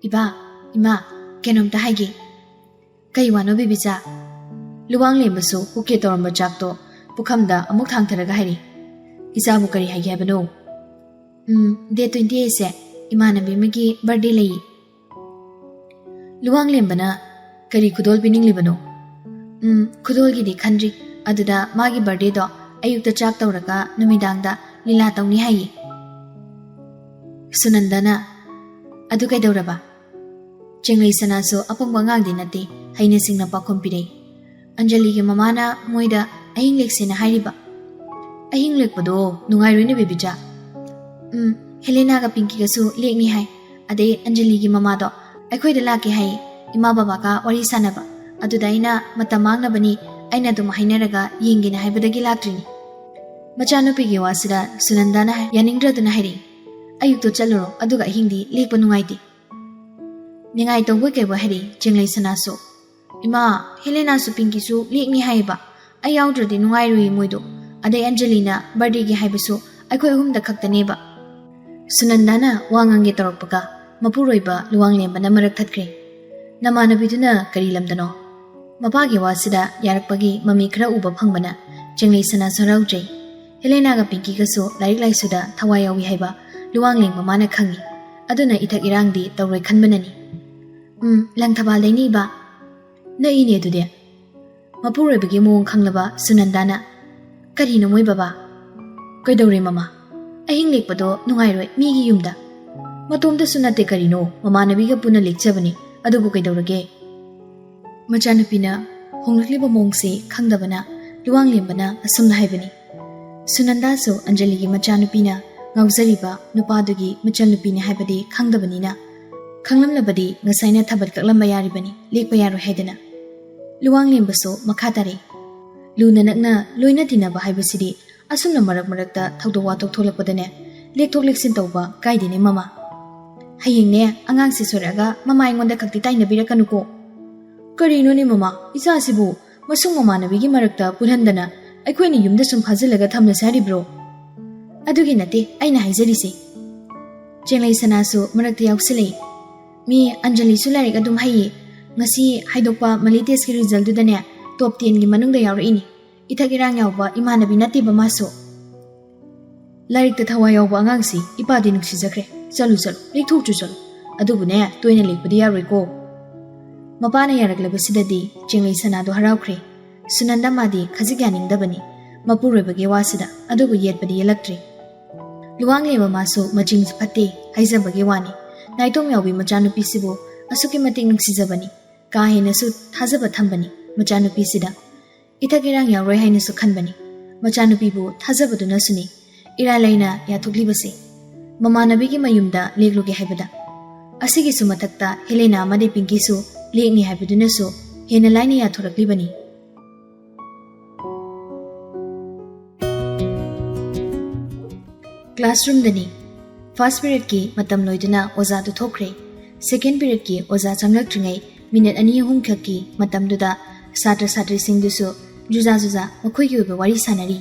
"ꯏꯕꯥ, ꯏꯃꯥ, ꯀꯩꯅꯣꯝꯇ ꯍꯥꯏꯒꯦ꯫" "ꯀꯩ ꯋꯥꯅꯣ ꯕꯦꯕꯤꯆꯥ?" ꯂꯨꯋꯥꯡꯂꯦꯝꯕꯁꯨ ꯍꯨꯛꯀꯦ ꯇꯧꯔꯝꯕ ꯆꯥꯛꯇꯣ ꯄꯨꯈꯝꯗ ꯑꯃꯨꯛ ꯊꯥꯡꯊꯔꯒ ꯍꯥꯏꯔꯤ, "ꯏꯆꯥꯕꯨ ꯀꯔꯤ ꯍꯥꯏꯒꯦ ꯍꯥꯏꯕꯅꯣ?" "ꯎꯝ, date twenty eightꯁꯦ ꯏꯃꯥꯟꯅꯕꯤ ꯑꯃꯒꯤ ꯕꯥꯔꯗꯦ ꯂꯩꯌꯦ꯫" ꯂꯨꯋꯥꯡꯂꯦꯝꯕꯅ ꯀꯔꯤ ꯈꯨꯗꯣꯜ ꯄꯤꯅꯤꯡꯂꯤꯕꯅꯣ? "ꯎꯝ, ꯈꯨꯗꯣꯜꯒꯤꯗꯤ ꯈꯟꯗ꯭ꯔꯤ꯫ ꯑꯗꯨꯗ ꯃꯥꯒꯤ ꯕꯥꯔꯗꯦꯗꯣ ꯑꯌꯨꯛꯇ ꯆꯥꯛ ꯇꯧꯔꯒ ꯅꯨꯃꯤꯗꯥꯡꯗ ꯂꯤꯂꯥ ꯇꯧꯅꯤ ꯍꯥꯏꯌꯦ꯫" ꯁꯨꯅꯟꯗꯅ, "ꯑꯗꯨ ꯀꯩꯗꯧꯔꯕ?" ꯆꯤꯡꯂꯩꯁꯅꯥꯁꯨ ꯑꯄꯪꯕ ꯑꯉꯥꯡꯗꯤ ꯅꯠꯇꯦ, ꯍꯩꯅ ꯁꯤꯡꯅ ꯄꯥꯎꯈꯨꯝ ꯄꯤꯔꯛꯏ꯫ "ꯑꯟꯖꯂꯤꯒꯤ ꯃꯃꯥꯅ ꯃꯣꯏꯗ ꯑꯍꯤꯡ ꯂꯦꯛꯁꯦꯅ ꯍꯥꯏꯔꯤꯕ꯫" "ꯑꯍꯤꯡ ꯂꯦꯛꯄꯗꯣ ꯅꯨꯡꯉꯥꯏꯔꯣꯏꯅꯦ ꯕꯦꯕꯤꯆꯥ꯫" "ꯎꯝ, ꯍꯦꯂꯦꯅꯥꯒ ꯄꯤꯡꯀꯤꯒꯁꯨ ꯂꯦꯛꯅꯤ ꯍꯥꯏ꯫ ꯑꯗꯩ ꯑꯟꯖꯂꯤꯒꯤ ꯃꯃꯥꯗꯣ ꯑꯩꯈꯣꯏꯗ ꯂꯥꯛꯀꯦ ꯍꯥꯏꯌꯦ, ꯏꯃꯥ ꯕꯕꯥꯒ ꯋꯥꯔꯤ ꯁꯥꯟꯅꯕ꯫ ꯑꯗꯨꯗ ꯑꯩꯅ ꯃꯇꯝ ꯃꯥꯡꯅꯕꯅꯤ, ꯑꯩꯅ ꯑꯗꯨꯝ ꯍꯥꯏꯅꯔꯒ ꯌꯦꯡꯒꯦꯅ ꯍꯥꯏꯕꯗꯒꯤ ꯂꯥꯛꯇ꯭ꯔꯤꯅꯤ꯫" ꯃꯆꯥꯅꯨꯄꯤꯒꯤ ꯋꯥꯁꯤꯗ ꯁꯨꯅꯟꯗꯥꯅ ꯍꯥꯏ-, ꯌꯥꯅꯤꯡꯗ꯭ꯔꯗꯨꯅ ꯍꯥꯏꯔꯛꯏ, "ꯑꯌꯨꯛꯇꯣ ꯆꯠꯂꯨꯔꯣ, ꯑꯗꯨꯒ ꯑꯍꯤꯡꯗꯤ ꯂꯦꯛꯄ ꯅꯨꯡꯉꯥꯏꯇꯦ꯫" ꯅꯤꯡꯉꯥꯏ ꯇꯧꯕꯣꯏ ꯀꯩꯕꯣꯏ ꯍꯥꯏꯔꯛꯏ ꯆꯤꯡꯂꯩꯁꯅꯥꯁꯨ꯫ "ꯏꯃꯥ, ꯍꯦꯂꯦꯅꯥꯁꯨ ꯄꯤꯡꯀꯤꯁꯨ ꯂꯦꯛꯅꯤ ꯍꯥꯏꯌꯦꯕ꯫ ꯑꯩ ꯌꯥꯎꯗ꯭ꯔꯗꯤ ꯅꯨꯡꯉꯥꯏꯔꯣꯏꯌꯦ ꯃꯣꯏꯗꯣ꯫ ꯑꯗꯩ ꯑꯟꯖꯂꯤꯅ ꯕꯥꯔꯗꯦꯒꯤ ꯍꯥꯏꯕꯁꯨ ꯑꯩꯈꯣꯏ ꯑꯍꯨꯝꯗ ꯈꯛꯇꯅꯦꯕ꯫" ꯁꯨꯅꯟꯗꯥꯅ ꯋꯥ ꯉꯥꯡꯒꯦ ꯇꯧꯔꯛꯄꯒ ꯃꯄꯨꯔꯣꯏꯕ ꯂꯨꯋꯥꯡꯂꯦꯝꯕꯅ ꯃꯔꯛ ꯊꯠꯈ꯭ꯔꯦ꯫ "ꯅꯃꯥꯟꯅꯕꯤꯗꯨꯅ ꯀꯔꯤ ꯂꯝꯗꯅꯣ?" ꯃꯄꯥꯒꯤ ꯋꯥꯁꯤꯗ ꯌꯥꯔꯛꯄꯒꯤ ꯃꯃꯤ ꯈꯔ ꯎꯕ ꯐꯪꯕꯅ ꯆꯤꯡꯂꯩꯁꯅꯥꯁꯨ ꯍꯔꯥꯎꯖꯩ꯫ ꯍꯦꯂꯦꯅꯥꯒ ꯄꯤꯡꯀꯤꯒꯁꯨ ꯂꯥꯏꯔꯤꯛ ꯂꯥꯏꯁꯨꯗ ꯊꯋꯥꯏ ꯌꯥꯎꯏ ꯍꯥꯏꯕ ꯂꯨꯋꯥꯡꯂꯦꯝꯕ ꯃꯥꯅ ꯈꯪꯏ꯫ ꯑꯗꯨꯅ ꯏꯊꯛ ꯏꯔꯥꯡꯗꯤ ꯇꯧꯔꯣꯏ ꯈꯟꯕꯅꯅꯤ꯫ "ꯎꯝ, ꯂꯪꯊꯕꯥꯜꯗꯩꯅꯤ ꯏꯕꯥ꯫" "ꯅꯛꯏꯅꯦ ꯑꯗꯨꯗꯤ꯫" ꯃꯄꯨꯔꯣꯏꯕꯒꯤ ꯃꯑꯣꯡ ꯈꯪꯂꯕ ꯁꯨꯅꯟꯗꯥꯅ, "ꯀꯔꯤꯅꯣ ꯃꯣꯏ ꯕꯕꯥ?" "ꯀꯩꯗꯧꯔꯦ ꯃꯃꯥ? ꯑꯍꯤꯡ ꯂꯦꯛꯄꯗꯣ ꯅꯨꯡꯉꯥꯏꯔꯣꯏ ꯃꯤꯒꯤ ꯌꯨꯝꯗ꯫" "ꯃꯇꯣꯝꯇꯁꯨ ꯅꯠꯇꯦ ꯀꯔꯤꯅꯣ, ꯃꯃꯥꯟꯅꯕꯤꯒ ꯄꯨꯟꯅ ꯂꯦꯛꯆꯕꯅꯤ, ꯑꯗꯨꯕꯨ ꯀꯩꯗꯧꯔꯒꯦ?" ꯃꯆꯥꯅꯨꯄꯤꯅ ꯍꯣꯡꯂꯛꯂꯤꯕ ꯃꯑꯣꯡꯁꯤ ꯈꯪꯗꯕꯅ ꯂꯨꯋꯥꯡꯂꯦꯝꯕꯅ ꯑꯁꯨꯝꯅ ꯍꯥꯏꯕꯅꯤ, ꯁꯨꯅꯟꯗꯥꯁꯨ ꯑꯟꯖꯂꯤꯒꯤ ꯃꯆꯥꯅꯨꯄꯤꯅ ꯉꯥꯎꯖꯔꯤꯕ ꯅꯨꯄꯥꯗꯨꯒꯤ ꯃꯆꯜꯅꯨꯄꯤꯅꯤ ꯍꯥꯏꯕꯗꯤ ꯈꯪꯗꯕꯅꯤꯅ, ꯈꯪꯂꯝꯂꯕꯗꯤ ꯉꯁꯥꯏꯅ ꯊꯥꯕꯜ ꯀꯛꯂꯝꯕ ꯌꯥꯔꯤꯕꯅꯤ, ꯂꯦꯛꯄ ꯌꯥꯔꯣꯏ ꯍꯥꯏꯗꯅ꯫ ꯂꯨꯋꯥꯡꯂꯦꯝꯕꯁꯨ ꯃꯈꯥ ꯇꯥꯔꯛꯏ, "ꯂꯨꯅ ꯅꯛꯅ ꯂꯣꯏꯅ ꯇꯤꯟꯅꯕ ꯍꯥꯏꯕꯁꯤꯗꯤ ꯑꯁꯨꯝꯅ ꯃꯔꯛ ꯃꯔꯛꯇ ꯊꯧꯗꯣꯛ ꯋꯥꯊꯣꯛ ꯊꯣꯛꯂꯛꯄꯗꯅꯦ, ꯂꯦꯛꯊꯣꯛ ꯂꯦꯛꯁꯤꯟ ꯇꯧꯕ ꯀꯥꯏꯗꯦꯅꯦ ꯃꯃꯥ꯫ ꯍꯌꯦꯡꯅꯦ ꯑꯉꯥꯡꯁꯦ ꯁꯣꯏꯔꯛꯑꯒ ꯃꯃꯥ ꯑꯩꯉꯣꯟꯗ ꯈꯛꯇꯤ ꯇꯥꯏꯅꯕꯤꯔꯛꯀꯅꯨꯀꯣ꯫" "ꯀꯔꯤꯅꯣꯅꯦ ꯃꯃꯥ, ꯏꯆꯥꯁꯤꯕꯨ ꯃꯁꯨꯡ ꯃꯃꯥꯟꯅꯕꯤꯒꯤ ꯃꯔꯛꯇ ꯄꯨꯜꯍꯟꯗꯅ ꯑꯩꯈꯣꯏꯅ ꯌꯨꯝꯗ ꯁꯨꯝ ꯐꯥꯖꯤꯜꯂꯒ ꯊꯝꯂꯁꯦ ꯍꯥꯏꯔꯤꯕ꯭ꯔꯣ?" "ꯑꯗꯨꯒꯤ ꯅꯠꯇꯦ ꯑꯩꯅ ꯍꯥꯏꯖꯔꯤꯁꯦ꯫" ꯆꯦꯡꯂꯩ ꯁꯅꯥꯁꯨ ꯃꯔꯛꯇ ꯌꯥꯎꯁꯤꯜꯂꯛꯏ꯫ "ꯃꯤ ꯑꯟꯖꯂꯤꯁꯨ ꯂꯥꯏꯔꯤꯛ ꯑꯗꯨꯝ ꯍꯩꯌꯦ꯫ ꯉꯁꯤ ꯍꯥꯏꯗꯣꯛꯄ ꯃꯂꯤ ꯇꯦꯁꯀꯤ ꯔꯤꯖꯜꯗꯨꯗꯅꯦ ꯇꯣꯞ ꯇꯦꯟꯒꯤ ꯃꯅꯨꯡꯗ ꯌꯥꯎꯔꯛꯏꯅꯤ꯫ ꯏꯊꯛ ꯏꯔꯥꯡ ꯌꯥꯎꯕ ꯏꯃꯥꯟꯅꯕꯤ ꯅꯠꯇꯦꯕ ꯃꯥꯁꯨ꯫ ꯂꯥꯏꯔꯤꯛꯇ ꯊꯋꯥꯏ ꯌꯥꯎꯕ ꯑꯉꯥꯡꯁꯤ ꯏꯄꯥꯗꯤ ꯅꯨꯡꯁꯤꯖꯈ꯭ꯔꯦ꯫ ꯆꯠꯂꯨ ꯆꯠꯂꯨ, ꯂꯦꯛꯊꯣꯛꯆꯨ ꯆꯠꯂꯨ꯫ ꯑꯗꯨꯕꯨꯅꯦ ꯇꯣꯏꯅ ꯂꯦꯛꯄꯗꯤ ꯌꯥꯔꯣꯏꯀꯣ꯫" ꯃꯄꯥꯅ ꯌꯥꯔꯛꯂꯕꯁꯤꯗꯗꯤ ꯆꯦꯡꯂꯩ ꯁꯅꯥꯗꯣ ꯍꯔꯥꯎꯈ꯭ꯔꯦ꯫ ꯁꯨꯅꯟꯗ ꯃꯥꯗꯤ ꯈꯖꯤꯛ ꯌꯥꯅꯤꯡꯗꯕꯅꯤ ꯃꯄꯨꯔꯣꯏꯕꯒꯤ ꯋꯥꯁꯤꯗ, ꯑꯗꯨꯕꯨ ꯌꯦꯠꯄꯗꯤ ꯌꯦꯠꯂꯛꯇ꯭ꯔꯦ꯫ ꯂꯨꯋꯥꯡꯂꯦꯝꯕ ꯃꯥꯁꯨ ꯃꯆꯤꯡꯁꯨ ꯐꯠꯇꯦ ꯍꯥꯏꯖꯕꯒꯤ ꯋꯥꯅꯤ꯫ ꯅꯥꯏꯇꯣꯝ ꯌꯥꯎꯕꯤ ꯃꯆꯥꯅꯨꯄꯤꯁꯤꯕꯨ ꯑꯁꯨꯛꯀꯤ ꯃꯇꯤꯛ ꯅꯨꯡꯁꯤꯖꯕꯅꯤ, ꯀꯥ ꯍꯦꯟꯅꯁꯨ ꯊꯥꯖꯕ ꯊꯝꯕꯅꯤ ꯃꯆꯥꯅꯨꯄꯤꯁꯤꯗ꯫ ꯏꯊꯛ ꯏꯔꯥꯡ ꯌꯥꯎꯔꯣꯏ ꯍꯥꯏꯅꯁꯨ ꯈꯟꯕꯅꯤ꯫ ꯃꯆꯥꯅꯨꯄꯤꯕꯨ ꯊꯥꯖꯕꯗꯨꯅꯁꯨꯅꯤ ꯏꯔꯥꯏ ꯂꯥꯏꯅ ꯌꯥꯊꯣꯛꯂꯤꯕꯁꯦ꯫ ꯃꯃꯥꯟꯅꯕꯤꯒꯤ ꯃꯌꯨꯝꯗ ꯂꯦꯛꯂꯨꯒꯦ ꯍꯥꯏꯕꯗ꯫ ꯑꯁꯤꯒꯤꯁꯨ ꯃꯊꯛꯇ ꯍꯦꯂꯦꯅꯥ ꯑꯃꯗꯤ ꯄꯤꯡꯀꯤꯁꯨ ꯂꯦꯛꯅꯤ ꯍꯥꯏꯕꯗꯨꯅꯁꯨ ꯍꯦꯟꯅ ꯂꯥꯏꯅ ꯌꯥꯊꯣꯔꯛꯂꯤꯕꯅꯤ꯫ ꯀ꯭ꯂꯥꯁꯔꯨꯝꯗꯅꯤ꯫ ꯐꯥꯔꯁ ꯄꯤꯔꯤꯌꯗꯀꯤ ꯃꯇꯝ ꯂꯣꯏꯗꯨꯅ ꯑꯣꯖꯥꯗꯨ ꯊꯣꯛꯈ꯭ꯔꯦ꯫ ꯁꯦꯀꯦꯟ ꯄꯤꯔꯤꯌꯗꯀꯤ ꯑꯣꯖꯥ ꯆꯪꯂꯛꯇ꯭ꯔꯤꯉꯩ ꯃꯤꯅꯠ ꯑꯅꯤ ꯑꯍꯨꯝꯈꯛꯀꯤ ꯃꯇꯝꯗꯨꯗ ꯁꯥꯇ꯭ꯔ ꯁꯥꯇ꯭ꯔꯤꯁꯤꯡꯗꯨꯁꯨ ꯖꯨꯖꯥ ꯖꯨꯖꯥ ꯃꯈꯣꯏꯒꯤ ꯑꯣꯏꯕ ꯋꯥꯔꯤ ꯁꯥꯟꯅꯔꯤ꯫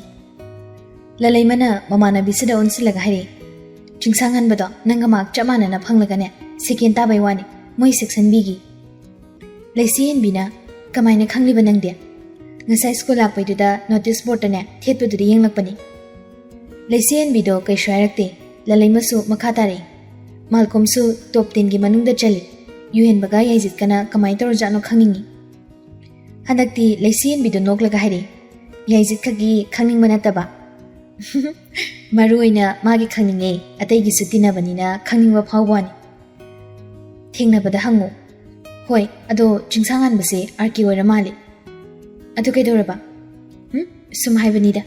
ꯂꯂꯩꯃꯅ ꯃꯃꯥꯟꯅꯕꯤꯁꯤꯗ ꯑꯣꯟꯁꯤꯜꯂꯒ ꯍꯥꯏꯔꯦ, "ꯆꯤꯡꯁꯥꯡꯍꯟꯕꯗꯣ ꯅꯪꯒ ꯃꯥꯔꯛ ꯆꯞ ꯃꯥꯟꯅꯅ ꯐꯪꯂꯒꯅꯦ ꯁꯦꯀꯦꯟ ꯇꯥꯕꯩ ꯋꯥꯅꯤ ꯃꯣꯏ ꯁꯦꯛꯁꯟ ꯕꯤꯒꯤ꯫" ꯂꯩꯁꯤ ꯍꯦꯟꯕꯤꯅ, "ꯀꯃꯥꯏꯅ ꯈꯪꯂꯤꯕ ꯅꯪꯗꯤ?" "ꯉꯁꯥꯏ ꯁ꯭ꯀꯨꯜ ꯂꯥꯛꯄꯩꯗꯨꯗ ꯅꯣꯇꯤꯁ ꯕꯣꯔꯗꯇꯅꯦ ꯊꯦꯠꯄꯗꯨꯗ ꯌꯦꯡꯂꯛꯄꯅꯤ꯫" ꯂꯩꯁꯤ ꯍꯦꯟꯕꯤꯗꯣ ꯀꯩꯁꯨ ꯍꯥꯏꯔꯛꯇꯦ꯫ ꯂꯂꯩꯃꯁꯨ ꯃꯈꯥ ꯇꯥꯔꯛꯏ, "ꯃꯥꯜꯀꯣꯝꯁꯨ ꯇꯣꯞ ꯇꯦꯟꯒꯤ ꯃꯅꯨꯡꯗ ꯆꯜꯂꯤ꯫ ꯌꯨꯍꯦꯟꯕꯒ ꯌꯥꯏꯖꯤꯠꯀꯅ ꯀꯃꯥꯏꯅ ꯇꯧꯔꯖꯥꯠꯅꯣ ꯈꯪꯅꯤꯡꯉꯤ꯫" ꯍꯟꯗꯛꯇꯤ ꯂꯩꯁꯤ ꯍꯦꯟꯕꯤꯗꯣ ꯅꯣꯛꯂꯒ ꯍꯥꯏꯔꯛꯏ, "ꯌꯥꯏꯖꯤꯠ ꯈꯛꯀꯤ ꯈꯪꯅꯤꯡꯕ ꯅꯠꯇꯕ?" "ꯃꯔꯨ ꯑꯣꯏꯅ ꯃꯥꯒꯤ ꯈꯪꯅꯤꯡꯉꯦ, ꯑꯇꯩꯒꯤꯁꯨ ꯇꯤꯟꯅꯕꯅꯤꯅ ꯈꯪꯅꯤꯡꯕ ꯐꯥꯎꯕ ꯋꯥꯅꯤ꯫" "ꯊꯦꯡꯅꯕꯗ ꯍꯪꯉꯨ꯫" "ꯍꯣꯏ, ꯑꯗꯣ ꯆꯤꯡꯁꯥꯡꯍꯟꯕꯁꯦ ꯑꯥꯔ ꯀꯦ ꯑꯣꯏꯔ ꯃꯥꯜꯂꯦ꯫" "ꯑꯗꯨ ꯀꯩꯗꯧꯔꯕ?" "ꯎꯝ, ꯁꯨꯝ ꯍꯥꯏꯕꯅꯤꯗ꯫"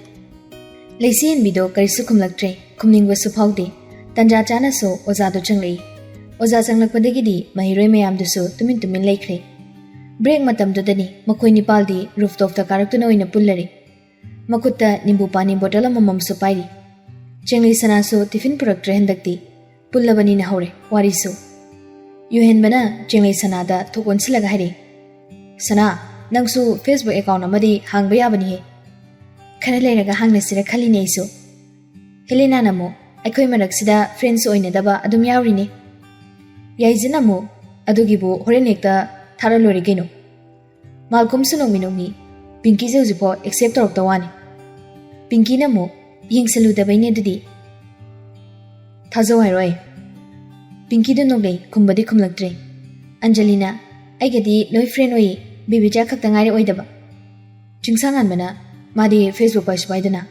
ꯂꯩꯁꯤ ꯍꯦꯟꯕꯤꯗꯣ ꯀꯔꯤꯁꯨ ꯈꯨꯝꯂꯛꯇ꯭ꯔꯦ, ꯈꯨꯝꯅꯤꯡꯕꯁꯨ ꯐꯥꯎꯗꯦ꯫ ꯇꯟꯖꯥ ꯆꯥꯅꯁꯨ ꯑꯣꯖꯥꯗꯣ ꯆꯪꯂꯛꯏ꯫ ꯑꯣꯖꯥ ꯆꯪꯂꯛꯄꯗꯒꯤꯗꯤ ꯃꯍꯩꯔꯣꯏ ꯃꯌꯥꯝꯗꯨꯁꯨ ꯇꯨꯃꯤꯟ ꯇꯨꯃꯤꯟ ꯂꯩꯈ꯭ꯔꯦ꯫ ꯕ꯭ꯔꯦꯛ ꯃꯇꯝꯗꯨꯗꯅꯤ ꯃꯈꯣꯏ ꯅꯤꯄꯥꯜꯗꯤ ꯔꯨꯐꯇꯣꯞꯇ ꯀꯥꯔꯛꯇꯨꯅ ꯑꯣꯏꯅ ꯄꯨꯜꯂꯔꯦ꯫ ꯃꯈꯨꯠꯇ ꯅꯤꯝꯕꯨ ꯄꯥꯅꯤ ꯕꯣꯇꯜ ꯑꯃꯃꯝꯁꯨ ꯄꯥꯏꯔꯤ꯫ ꯆꯦꯡꯂꯩ ꯁꯅꯥꯁꯨ ꯇꯤꯐꯤꯟ ꯄꯨꯔꯛꯇ꯭ꯔꯦ ꯍꯟꯗꯛꯇꯤ꯫ ꯄꯨꯜꯂꯕꯅꯤꯅ ꯍꯧꯔꯦ ꯋꯥꯔꯤꯁꯨ꯫ ꯌꯨꯍꯦꯟꯕꯅ ꯆꯦꯡꯂꯩ ꯁꯅꯥꯗ ꯊꯣꯛ ꯑꯣꯟꯁꯤꯜꯂꯒ ꯍꯥꯏꯔꯛꯏ, "ꯁꯅꯥ, ꯅꯪꯁꯨ ꯐꯦꯁꯕꯨꯛ ꯑꯦꯀꯥꯎꯟ ꯑꯃꯗꯤ ꯍꯥꯡꯕ ꯌꯥꯕꯅꯤꯍꯦ꯫ ꯈꯔ ꯂꯩꯔꯒ ꯍꯥꯡꯅꯁꯤꯔ ꯈꯜꯂꯤꯅꯦ ꯑꯩꯁꯨ꯫ ꯍꯦꯂꯦꯅꯥꯅ ꯑꯃꯨꯛ, ꯑꯩꯈꯣꯏ ꯃꯔꯛꯁꯤꯗ ꯐ꯭ꯔꯦꯟꯁ ꯑꯣꯏꯅꯗꯕ ꯑꯗꯨꯝ ꯌꯥꯎꯔꯤꯅꯦ꯫ ꯌꯥꯏꯖꯤꯅ ꯑꯃꯨꯛ, ꯑꯗꯨꯒꯤꯕꯨ ꯍꯣꯔꯦꯟ ꯍꯦꯛꯇ ꯊꯥꯔ ꯂꯣꯏꯔꯦ ꯀꯩꯅꯣ꯫ ꯃꯥꯜꯀꯣꯝꯁꯨ ꯅꯣꯡꯃꯤ ꯅꯣꯡꯃꯤ, ꯄꯤꯡꯀꯤꯁꯦ ꯍꯧꯖꯤꯛꯐꯥꯎ ꯑꯦꯛꯁꯦꯞ ꯇꯧꯔꯛꯇ ꯋꯥꯅꯤ꯫ ꯄꯤꯡꯀꯤꯅ ꯑꯃꯨꯛ, ꯌꯦꯡꯁꯜꯂꯨꯗꯕꯩꯅꯦ ꯑꯗꯨꯗꯤ꯫ ꯊꯥꯖꯧ ꯍꯥꯏꯔꯣꯏ꯫ ꯄꯤꯡꯀꯤꯗꯨ ꯅꯣꯛꯂꯩ, ꯈꯨꯝꯕꯗꯤ ꯈꯨꯝꯂꯛꯇ꯭ꯔꯦ꯫ ꯑꯟꯖꯂꯤꯅ, ꯑꯩꯒꯗꯤ ꯂꯣꯏ ꯐ꯭ꯔꯦꯟ ꯑꯣꯏꯌꯦ, ꯕꯦꯕꯤꯆꯥ ꯈꯛꯇ ꯉꯥꯏꯔꯦ ꯑꯣꯏꯗꯕ꯫ ꯆꯤꯡꯁꯥꯡꯉꯥꯟꯕꯅ, ꯃꯥꯗꯤ ꯐꯦꯁꯕꯨꯛ ꯄꯥꯏꯁꯨ ꯄꯥꯏꯗꯅ꯫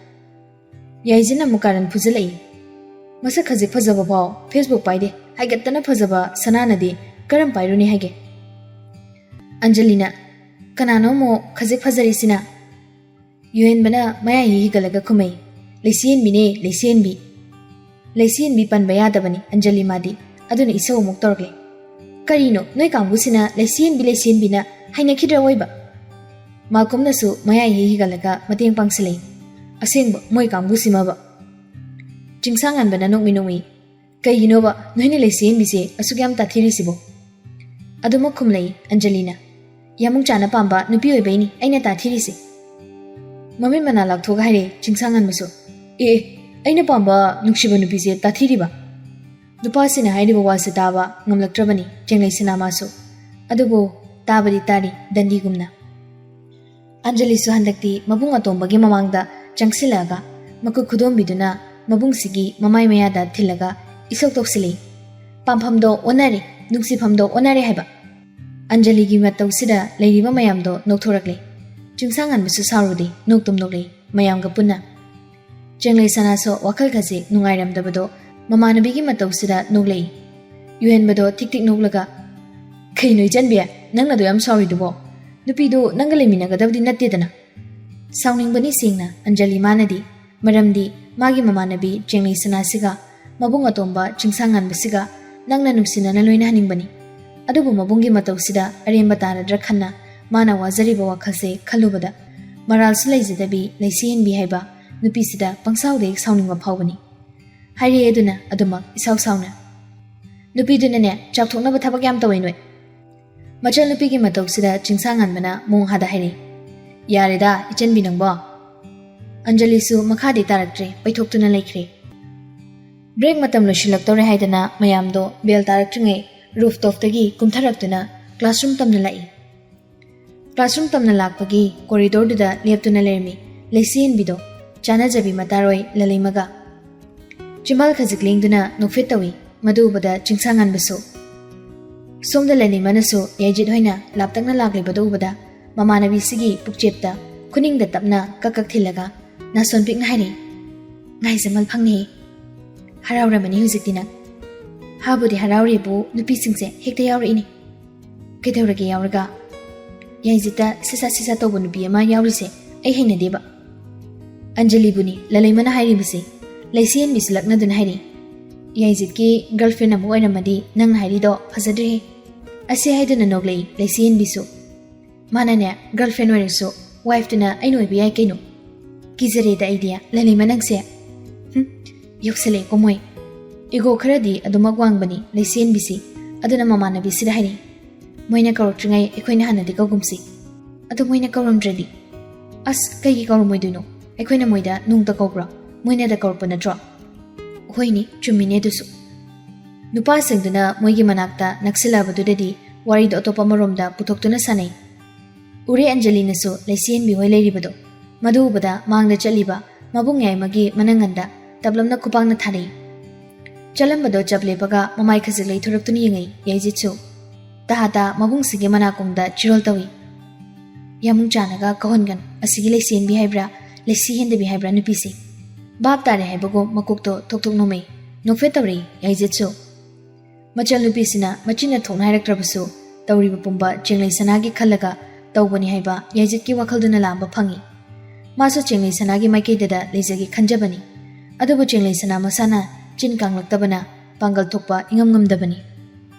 ꯌꯥꯏꯖꯤꯟ ꯑꯃꯨꯛ ꯀꯥꯔꯟ ꯐꯨꯖꯜꯂꯛꯏ꯫ ꯃꯁꯛ ꯈꯖꯤꯛ ꯐꯖꯕ ꯐꯥꯎ ꯐꯦꯁꯕꯨꯛ ꯄꯥꯏꯗꯦ, ꯍꯥꯏꯒꯠꯇꯅ ꯐꯖꯕ ꯁꯅꯥꯅꯗꯤ ꯀꯔꯝ ꯄꯥꯏꯔꯨꯅꯤ ꯍꯥꯏꯒꯦ? ꯑꯟꯖꯂꯤꯅ, ꯀꯅꯥꯅꯣ ꯑꯃꯨꯛ ꯈꯖꯤꯛ ꯐꯖꯔꯤꯁꯤꯅ? ꯌꯨꯍꯦꯟꯕꯅ ꯃꯌꯥꯏ ꯍꯤꯒꯠꯂꯒ ꯈꯨꯝꯃꯩ, ꯂꯩꯁꯤꯌꯦꯟꯕꯤꯅꯦ, ꯂꯩꯁꯤꯌꯦꯟꯕꯤ꯫ ꯂꯩꯁꯤꯌꯦꯟꯕꯤ ꯄꯟꯕ ꯌꯥꯗꯕꯅꯤ ꯑꯟꯖꯂꯤ ꯃꯥꯗꯤ, ꯑꯗꯨꯅ ꯏꯁꯧ ꯑꯃꯨꯛ ꯇꯧꯔꯛꯂꯦ꯫ ꯀꯔꯤꯅꯣ ꯅꯣꯏ ꯀꯥꯡꯕꯨꯁꯤꯅ ꯂꯩꯁꯤꯌꯦꯟꯕꯤ ꯂꯩꯁꯤꯌꯦꯟꯕꯤꯅ ꯍꯩꯅꯈꯤꯗ꯭ꯔ ꯑꯣꯏꯕ? ꯃꯥꯜꯀꯣꯝꯅꯁꯨ ꯃꯌꯥꯏ ꯍꯤꯒꯠꯂꯒ ꯃꯇꯦꯡ ꯄꯥꯡꯁꯤꯜꯂꯛꯏ꯫ ꯑꯁꯦꯡꯕ ꯃꯣꯏ ꯀꯥꯡꯕꯨꯁꯤꯃꯕ꯫ ꯆꯤꯡꯁꯥꯡꯉꯥꯟꯕꯅ ꯅꯣꯛꯃꯤ ꯅꯣꯛꯃꯤ, ꯀꯩꯒꯤꯅꯣꯕ ꯅꯣꯏꯅ ꯂꯩꯁꯤꯌꯦꯟꯕꯤꯁꯦ ꯑꯁꯨꯛ ꯌꯥꯝ ꯇꯥꯊꯤꯔꯤꯁꯤꯕꯣ? ꯑꯗꯨꯃꯛ ꯈꯨꯝꯂꯛꯏ ꯑꯟꯖꯂꯤꯅ, ꯌꯥꯃꯨꯡꯆꯥꯅ ꯄꯥꯝꯕ ꯅꯨꯄꯤ ꯑꯣꯏꯕꯩꯅꯤ ꯑꯩꯅ ꯇꯥꯊꯤꯔꯤꯁꯦ꯫ ꯃꯃꯤꯠ ꯃꯅꯥ ꯂꯥꯎꯊꯣꯛꯑꯒ ꯍꯥꯏꯔꯦ ꯆꯤꯡꯁꯥꯡꯉꯥꯟꯕꯁꯨ, ꯑꯦ, ꯑꯦ, ꯑꯩꯅ ꯄꯥꯝꯕ ꯅꯨꯡꯁꯤꯕ ꯅꯨꯄꯤꯁꯦ ꯇꯥꯊꯤꯔꯤꯕ? ꯅꯨꯄꯥꯁꯤꯅ ꯍꯥꯏꯔꯤꯕ ꯋꯥꯁꯤ ꯇꯥꯕ ꯉꯝꯂꯛꯇ꯭ꯔꯕꯅꯤ ꯆꯦꯡꯂꯩ ꯁꯅꯥꯃꯥꯁꯨ꯫ ꯑꯗꯨꯕꯨ ꯇꯥꯕꯗꯤ ꯇꯥꯔꯤ ꯗꯟꯗꯤꯒꯨꯝꯅ꯫ ꯑꯟꯖꯂꯤꯁꯨ ꯍꯟꯗꯛꯇꯤ ꯃꯕꯨꯡ ꯑꯇꯣꯝꯕꯒꯤ ꯃꯃꯥꯡꯗ ꯆꯪꯁꯤꯜꯂꯛꯑꯒ ꯃꯈꯨꯠ ꯈꯨꯗꯣꯝꯕꯤꯗꯨꯅ ꯃꯕꯨꯡꯁꯤꯒꯤ ꯃꯃꯥꯏ ꯃꯌꯥꯗ ꯊꯤꯜꯂꯒ ꯏꯁꯧ ꯇꯧꯁꯤꯜꯂꯛꯏ, "ꯄꯥꯝꯐꯝꯗꯣ ꯑꯣꯟꯅꯔꯦ, ꯅꯨꯡꯁꯤꯐꯝꯗꯣ ꯑꯣꯟꯅꯔꯦ ꯍꯥꯏꯕ!" ꯑꯟꯖꯂꯤꯒꯤ ꯃꯇꯧꯁꯤꯗ ꯂꯩꯔꯤꯕ ꯃꯌꯥꯝꯗꯣ ꯅꯣꯛꯊꯣꯔꯛꯂꯦ꯫ ꯆꯤꯡꯁꯥꯡꯉꯥꯟꯕꯁꯨ ꯁꯥꯎꯔꯨꯗꯦ, ꯅꯣꯛꯇꯨꯝ ꯅꯣꯛꯂꯛꯏ ꯃꯌꯥꯝꯒ ꯄꯨꯟꯅ꯫ ꯆꯦꯡꯂꯩ ꯁꯅꯥꯁꯨ ꯋꯥꯈꯜ ꯈꯖꯤꯛ ꯅꯨꯡꯉꯥꯏꯔꯝꯗꯕꯗꯣ ꯃꯃꯥꯟꯅꯕꯤꯒꯤ ꯃꯇꯧꯁꯤꯗ ꯅꯣꯛꯂꯛꯏ꯫ ꯌꯨꯍꯦꯟꯕꯗꯣ ꯊꯤꯛ ꯊꯤꯛ ꯅꯣꯛꯂꯒ, "ꯀꯩꯅꯣ ꯏꯆꯟꯕꯤ, ꯅꯪꯅ ꯑꯗꯨ ꯌꯥꯝ ꯁꯥꯎꯔꯤꯗꯨꯕꯣ? ꯅꯨꯄꯤꯗꯨ ꯅꯪꯒ ꯂꯩꯃꯤꯟꯅꯒꯗꯕꯗꯤ ꯅꯠꯇꯦꯗꯅ?" ꯁꯥꯎꯅꯤꯡꯕꯅꯤ ꯁꯦꯡꯅ ꯑꯟꯖꯂꯤ ꯃꯥꯅꯗꯤ꯫ ꯃꯔꯝꯗꯤ ꯃꯥꯒꯤ ꯃꯃꯥꯟꯅꯕꯤ ꯆꯦꯡꯂꯩ ꯁꯅꯥꯁꯤꯒ ꯃꯕꯨꯡ ꯑꯇꯣꯝꯕ ꯆꯤꯡꯁꯥꯡꯉꯥꯟꯕꯁꯤꯒ ꯅꯪꯅ ꯅꯨꯡꯁꯤꯅꯅ ꯂꯣꯏꯅꯍꯟꯅꯤꯡꯕꯅꯤ꯫ ꯑꯗꯨꯕꯨ ꯃꯕꯨꯡꯒꯤ ꯃꯇꯧꯁꯤꯗ ꯑꯔꯦꯝꯕ ꯇꯥꯔꯗ꯭ꯔꯥ ꯈꯟꯅ ꯃꯥꯅ ꯋꯥꯖꯔꯤꯕ ꯋꯥꯈꯜꯁꯦ ꯈꯜꯂꯨꯕꯗ ꯃꯔꯥꯜꯁꯨ ꯂꯩꯖꯗꯕꯤ ꯂꯩꯁꯤ ꯍꯦꯟꯕꯤ ꯍꯥꯏꯕ ꯅꯨꯄꯤꯁꯤꯗ ꯄꯪꯁꯥꯎꯗ ꯍꯦꯛ ꯁꯥꯎꯅꯤꯡꯕ ꯐꯥꯎꯕꯅꯤ꯫ ꯍꯥꯏꯔꯛꯑꯦ ꯑꯗꯨꯅ ꯑꯗꯨꯃꯛ ꯏꯁꯥꯎ ꯁꯥꯎꯅ꯫ ꯅꯨꯄꯤꯗꯨꯅꯅꯦ ꯆꯥꯛꯊꯣꯛꯅꯕ ꯊꯕꯛ ꯌꯥꯝ ꯇꯧꯋꯦ ꯅꯣꯏ꯫ ꯃꯆꯜ ꯅꯨꯄꯤꯒꯤ ꯃꯇꯧꯁꯤꯗ ꯆꯤꯡꯁꯥꯡꯉꯥꯟꯕꯅ ꯃꯣꯡ ꯍꯥꯗ ꯍꯥꯏꯔꯛꯏ꯫ ꯌꯥꯔꯦꯗ ꯏꯆꯟꯕꯤ ꯅꯪꯕꯣ꯫ ꯑꯟꯖꯂꯤꯁꯨ ꯃꯈꯥꯗꯤ ꯇꯥꯔꯛꯇ꯭ꯔꯦ, ꯄꯩꯊꯣꯛꯇꯨꯅ ꯂꯩꯈ꯭ꯔꯦ꯫ ꯕ꯭ꯔꯦꯛ ꯃꯇꯝ ꯂꯣꯏꯁꯤꯜꯂꯛꯇꯧꯔꯦ ꯍꯥꯏꯗꯅ ꯃꯌꯥꯝꯗꯣ ꯕꯦꯜ ꯇꯥꯔꯛꯇ꯭ꯔꯤꯉꯩ ꯔꯨꯐ ꯇꯣꯞꯇꯒꯤ ꯀꯨꯝꯊꯔꯛꯇꯨꯅ ꯀ꯭ꯂꯥꯁꯔꯨꯝ ꯇꯝꯅ ꯂꯥꯛꯏ꯫ ꯀ꯭ꯂꯥꯁꯔꯨꯝ ꯇꯝꯅ ꯂꯥꯛꯄꯒꯤ ꯀꯣꯔꯤꯗꯣꯔꯗꯨꯗ ꯂꯦꯞꯇꯨꯅ ꯂꯩꯔꯝꯃꯤ ꯂꯩꯁꯤ ꯍꯦꯟꯕꯤꯗꯣ ꯆꯥꯅꯖꯕꯤ ꯃꯇꯥꯔꯣꯏ ꯂꯂꯩꯃꯒ꯫ ꯆꯤꯝꯕꯥꯜ ꯈꯖꯤꯛ ꯂꯦꯡꯗꯨꯅ ꯅꯣꯛꯐꯦꯠ ꯇꯧꯏ꯫ ꯃꯗꯨ ꯎꯕꯗ ꯆꯤꯡꯁꯥꯡꯉꯥꯟꯕꯁꯨ꯫ ꯁꯣꯝꯗ ꯂꯂꯩꯃꯅꯁꯨ ꯌꯥꯏꯖꯤꯠ ꯍꯣꯏꯅ ꯂꯥꯞꯇꯛꯅ ꯂꯥꯛꯂꯤꯕꯗꯨ ꯎꯕꯗ ꯃꯃꯥꯟꯅꯕꯤꯁꯤꯒꯤ ꯄꯨꯛꯆꯦꯞꯇ ꯈꯨꯅꯤꯡꯗ ꯇꯞꯅ ꯀꯛ ꯀꯛ ꯊꯤꯜꯂꯒ ꯅꯥꯁꯣꯟ ꯄꯤꯛꯅ ꯍꯥꯏꯔꯛꯏ꯫ ꯉꯥꯏꯖꯃꯜ ꯐꯪꯅꯤ꯫ ꯍꯔꯥꯎꯔꯝꯃꯅꯤ ꯍꯧꯖꯤꯛꯇꯤ ꯅꯪ꯫ ꯍꯥꯕꯨꯗꯤ ꯍꯔꯥꯎꯔꯦꯕꯨ ꯅꯨꯄꯤꯁꯤꯡꯁꯦ ꯍꯦꯛꯇ ꯌꯥꯎꯔꯛꯏꯅꯦ꯫ ꯀꯩꯗꯧꯔꯒꯦ ꯌꯥꯎꯔꯒ? ꯌꯥꯏꯖꯤꯠꯇ ꯁꯤꯁꯥ ꯁꯤꯁꯥ ꯇꯧꯕ ꯅꯨꯄꯤ ꯑꯃ ꯌꯥꯎꯔꯤꯁꯦ ꯑꯩ ꯍꯩꯅꯗꯦꯕ꯫ ꯑꯟꯖꯂꯤꯕꯨꯅꯤ ꯂꯂꯩꯃꯅ ꯍꯥꯏꯔꯤꯕꯁꯦ꯫ ꯂꯩꯁꯤ ꯍꯦꯟꯕꯤꯁꯨ ꯂꯛꯅꯗꯨꯅ ꯍꯥꯏꯔꯤ꯫ ꯌꯥꯏꯖꯤꯠꯀꯤ ꯒꯔꯜꯐ꯭ꯔꯦꯟ ꯑꯃ ꯑꯣꯏꯔꯝꯃꯗꯤ ꯅꯪꯅ ꯍꯥꯏꯔꯤꯗꯣ ꯐꯖꯗ꯭ꯔꯦꯍꯦ꯫ ꯑꯁꯤ ꯍꯥꯏꯗꯨꯅ ꯅꯣꯛꯂꯛꯏ ꯂꯩꯁꯤ ꯍꯦꯟꯕꯤꯁꯨ꯫ ꯃꯥꯅꯅꯦ ꯒꯔꯜꯐ꯭ꯔꯦꯟ ꯑꯣꯏꯔꯁꯨ ꯋꯥꯏꯐꯇꯨꯅ ꯑꯩꯅ ꯑꯣꯏꯕ ꯌꯥꯏ ꯀꯩꯅꯣ꯫ ꯀꯤꯖꯔꯦꯗ ꯑꯩꯗꯤ ꯂꯂꯩꯃ ꯅꯪꯁꯦ꯫ ꯍꯨꯝ, ꯌꯧꯁꯜꯂꯛꯑꯦꯀꯣ ꯃꯣꯏ꯫ ꯏꯒꯣ ꯈꯔꯗꯤ ꯑꯗꯨꯃꯛ ꯋꯥꯡꯕꯅꯤ ꯂꯩꯁꯤ ꯍꯦꯟꯕꯤꯁꯤ꯫ ꯑꯗꯨꯅ ꯃꯃꯥꯟꯅꯕꯤꯁꯤꯗ ꯍꯥꯏꯔꯤ꯫ ꯃꯣꯏꯅ ꯀꯧꯔꯛꯇ꯭ꯔꯤꯉꯩ ꯑꯩꯈꯣꯏꯅ ꯍꯥꯟꯅꯗꯤ ꯀꯧꯒꯨꯝꯁꯤ꯫ ꯑꯗꯨ ꯃꯣꯏꯅ ꯀꯧꯔꯝꯗ꯭ꯔꯗꯤ? ꯑꯁ, ꯀꯩꯒꯤ ꯀꯧꯔꯝꯃꯣꯏꯗꯣꯏꯅꯣ? ꯑꯩꯈꯣꯏꯅ ꯃꯣꯏꯗ ꯅꯣꯡꯇ ꯀꯧꯕ꯭ꯔꯣ? ꯃꯣꯏꯅꯗ ꯀꯧꯔꯛꯄ ꯅꯠꯇ꯭ꯔꯣ? ꯍꯣꯏꯅꯦ, ꯆꯨꯝꯃꯤꯅꯦ ꯑꯗꯨꯁꯨ꯫ ꯅꯨꯄꯥꯁꯤꯡꯗꯨꯅ ꯃꯣꯏꯒꯤ ꯃꯅꯥꯛꯇ ꯅꯛꯁꯤꯜꯂꯛꯑꯕꯗꯨꯗꯗꯤ ꯋꯥꯔꯤꯗꯣ ꯑꯇꯣꯞꯄ ꯑꯃꯔꯣꯝꯗ ꯄꯨꯊꯣꯛꯇꯨꯅ ꯁꯥꯟꯅꯩ꯫ ꯎꯔꯦ ꯑꯟꯖꯂꯤꯅꯁꯨ ꯂꯩꯁꯤ ꯍꯦꯟꯕꯤ ꯍꯣꯏ ꯂꯩꯔꯤꯕꯗꯣ꯫ ꯃꯗꯨ ꯎꯕꯗ ꯃꯥꯡꯗ ꯆꯠꯂꯤꯕ ꯃꯕꯨꯡ ꯌꯥꯏꯃꯒꯤ ꯃꯅꯪꯒꯟꯗ ꯇꯞꯂꯞꯅ ꯈꯨꯄꯥꯛꯅ ꯊꯥꯔꯛꯏ꯫ ꯆꯠꯂꯝꯕꯗꯣ ꯆꯞ ꯂꯦꯞꯄꯒ ꯃꯃꯥꯏ ꯈꯖꯤꯛ ꯂꯩꯊꯣꯔꯛꯇꯨꯅ ꯌꯦꯡꯉꯛꯏ ꯌꯥꯏꯖꯤꯠꯁꯨ꯫ ꯇꯍꯥ ꯇꯥ ꯃꯕꯨꯡꯁꯤꯒꯤ ꯃꯅꯥꯀꯣꯡꯗ ꯆꯤꯔꯣꯜ ꯇꯧꯏ꯫ ꯌꯥꯃꯨꯡ ꯆꯥꯅꯒ ꯀꯧꯍꯟꯒꯅꯨ꯫ ꯑꯁꯤꯒꯤ ꯂꯩꯁꯤ ꯍꯦꯟꯕꯤ ꯍꯥꯏꯕ꯭ꯔꯥ, ꯂꯩꯁꯤ ꯍꯦꯟꯗꯕꯤ ꯍꯥꯏꯕ꯭ꯔꯥ ꯅꯨꯄꯤꯁꯤ? ꯚꯥꯞ ꯇꯥꯔꯦ ꯍꯥꯏꯕꯒꯨꯝ ꯃꯀꯣꯛꯇꯣ ꯊꯣꯛ ꯊꯣꯛ ꯅꯣꯝꯃꯛꯏ꯫ ꯅꯣꯛꯐꯦꯠ ꯇꯧꯔꯛꯏ ꯌꯥꯏꯖꯤꯠꯁꯨ꯫ ꯃꯆꯜ ꯅꯨꯄꯤꯁꯤꯅ ꯃꯆꯤꯟꯅ ꯊꯣꯛꯅ ꯍꯥꯏꯔꯛꯇ꯭ꯔꯕꯁꯨ ꯇꯧꯔꯤꯕ ꯄꯨꯝꯕ ꯆꯦꯡꯂꯩ ꯁꯅꯥꯒꯤ ꯈꯜꯂꯒ ꯇꯧꯕꯅꯤ ꯍꯥꯏꯕ ꯌꯥꯏꯖꯤꯠꯀꯤ ꯋꯥꯈꯜꯗꯨꯅ ꯂꯥꯝꯕ ꯐꯪꯏ꯫ ꯃꯥꯁꯨ ꯆꯦꯡꯂꯩ ꯁꯅꯥꯒꯤ ꯃꯥꯏꯀꯩꯗꯗ ꯂꯩꯖꯒꯦ ꯈꯟꯖꯕꯅꯤ꯫ ꯑꯗꯨꯕꯨ ꯆꯦꯡꯂꯩ ꯁꯅꯥ ꯃꯁꯥꯅ ꯆꯤꯟ ꯀꯥꯡꯂꯛꯇꯕꯅ ꯄꯥꯡꯒꯜ ꯊꯣꯛꯄ ꯏꯉꯝ ꯉꯝꯗꯕꯅꯤ꯫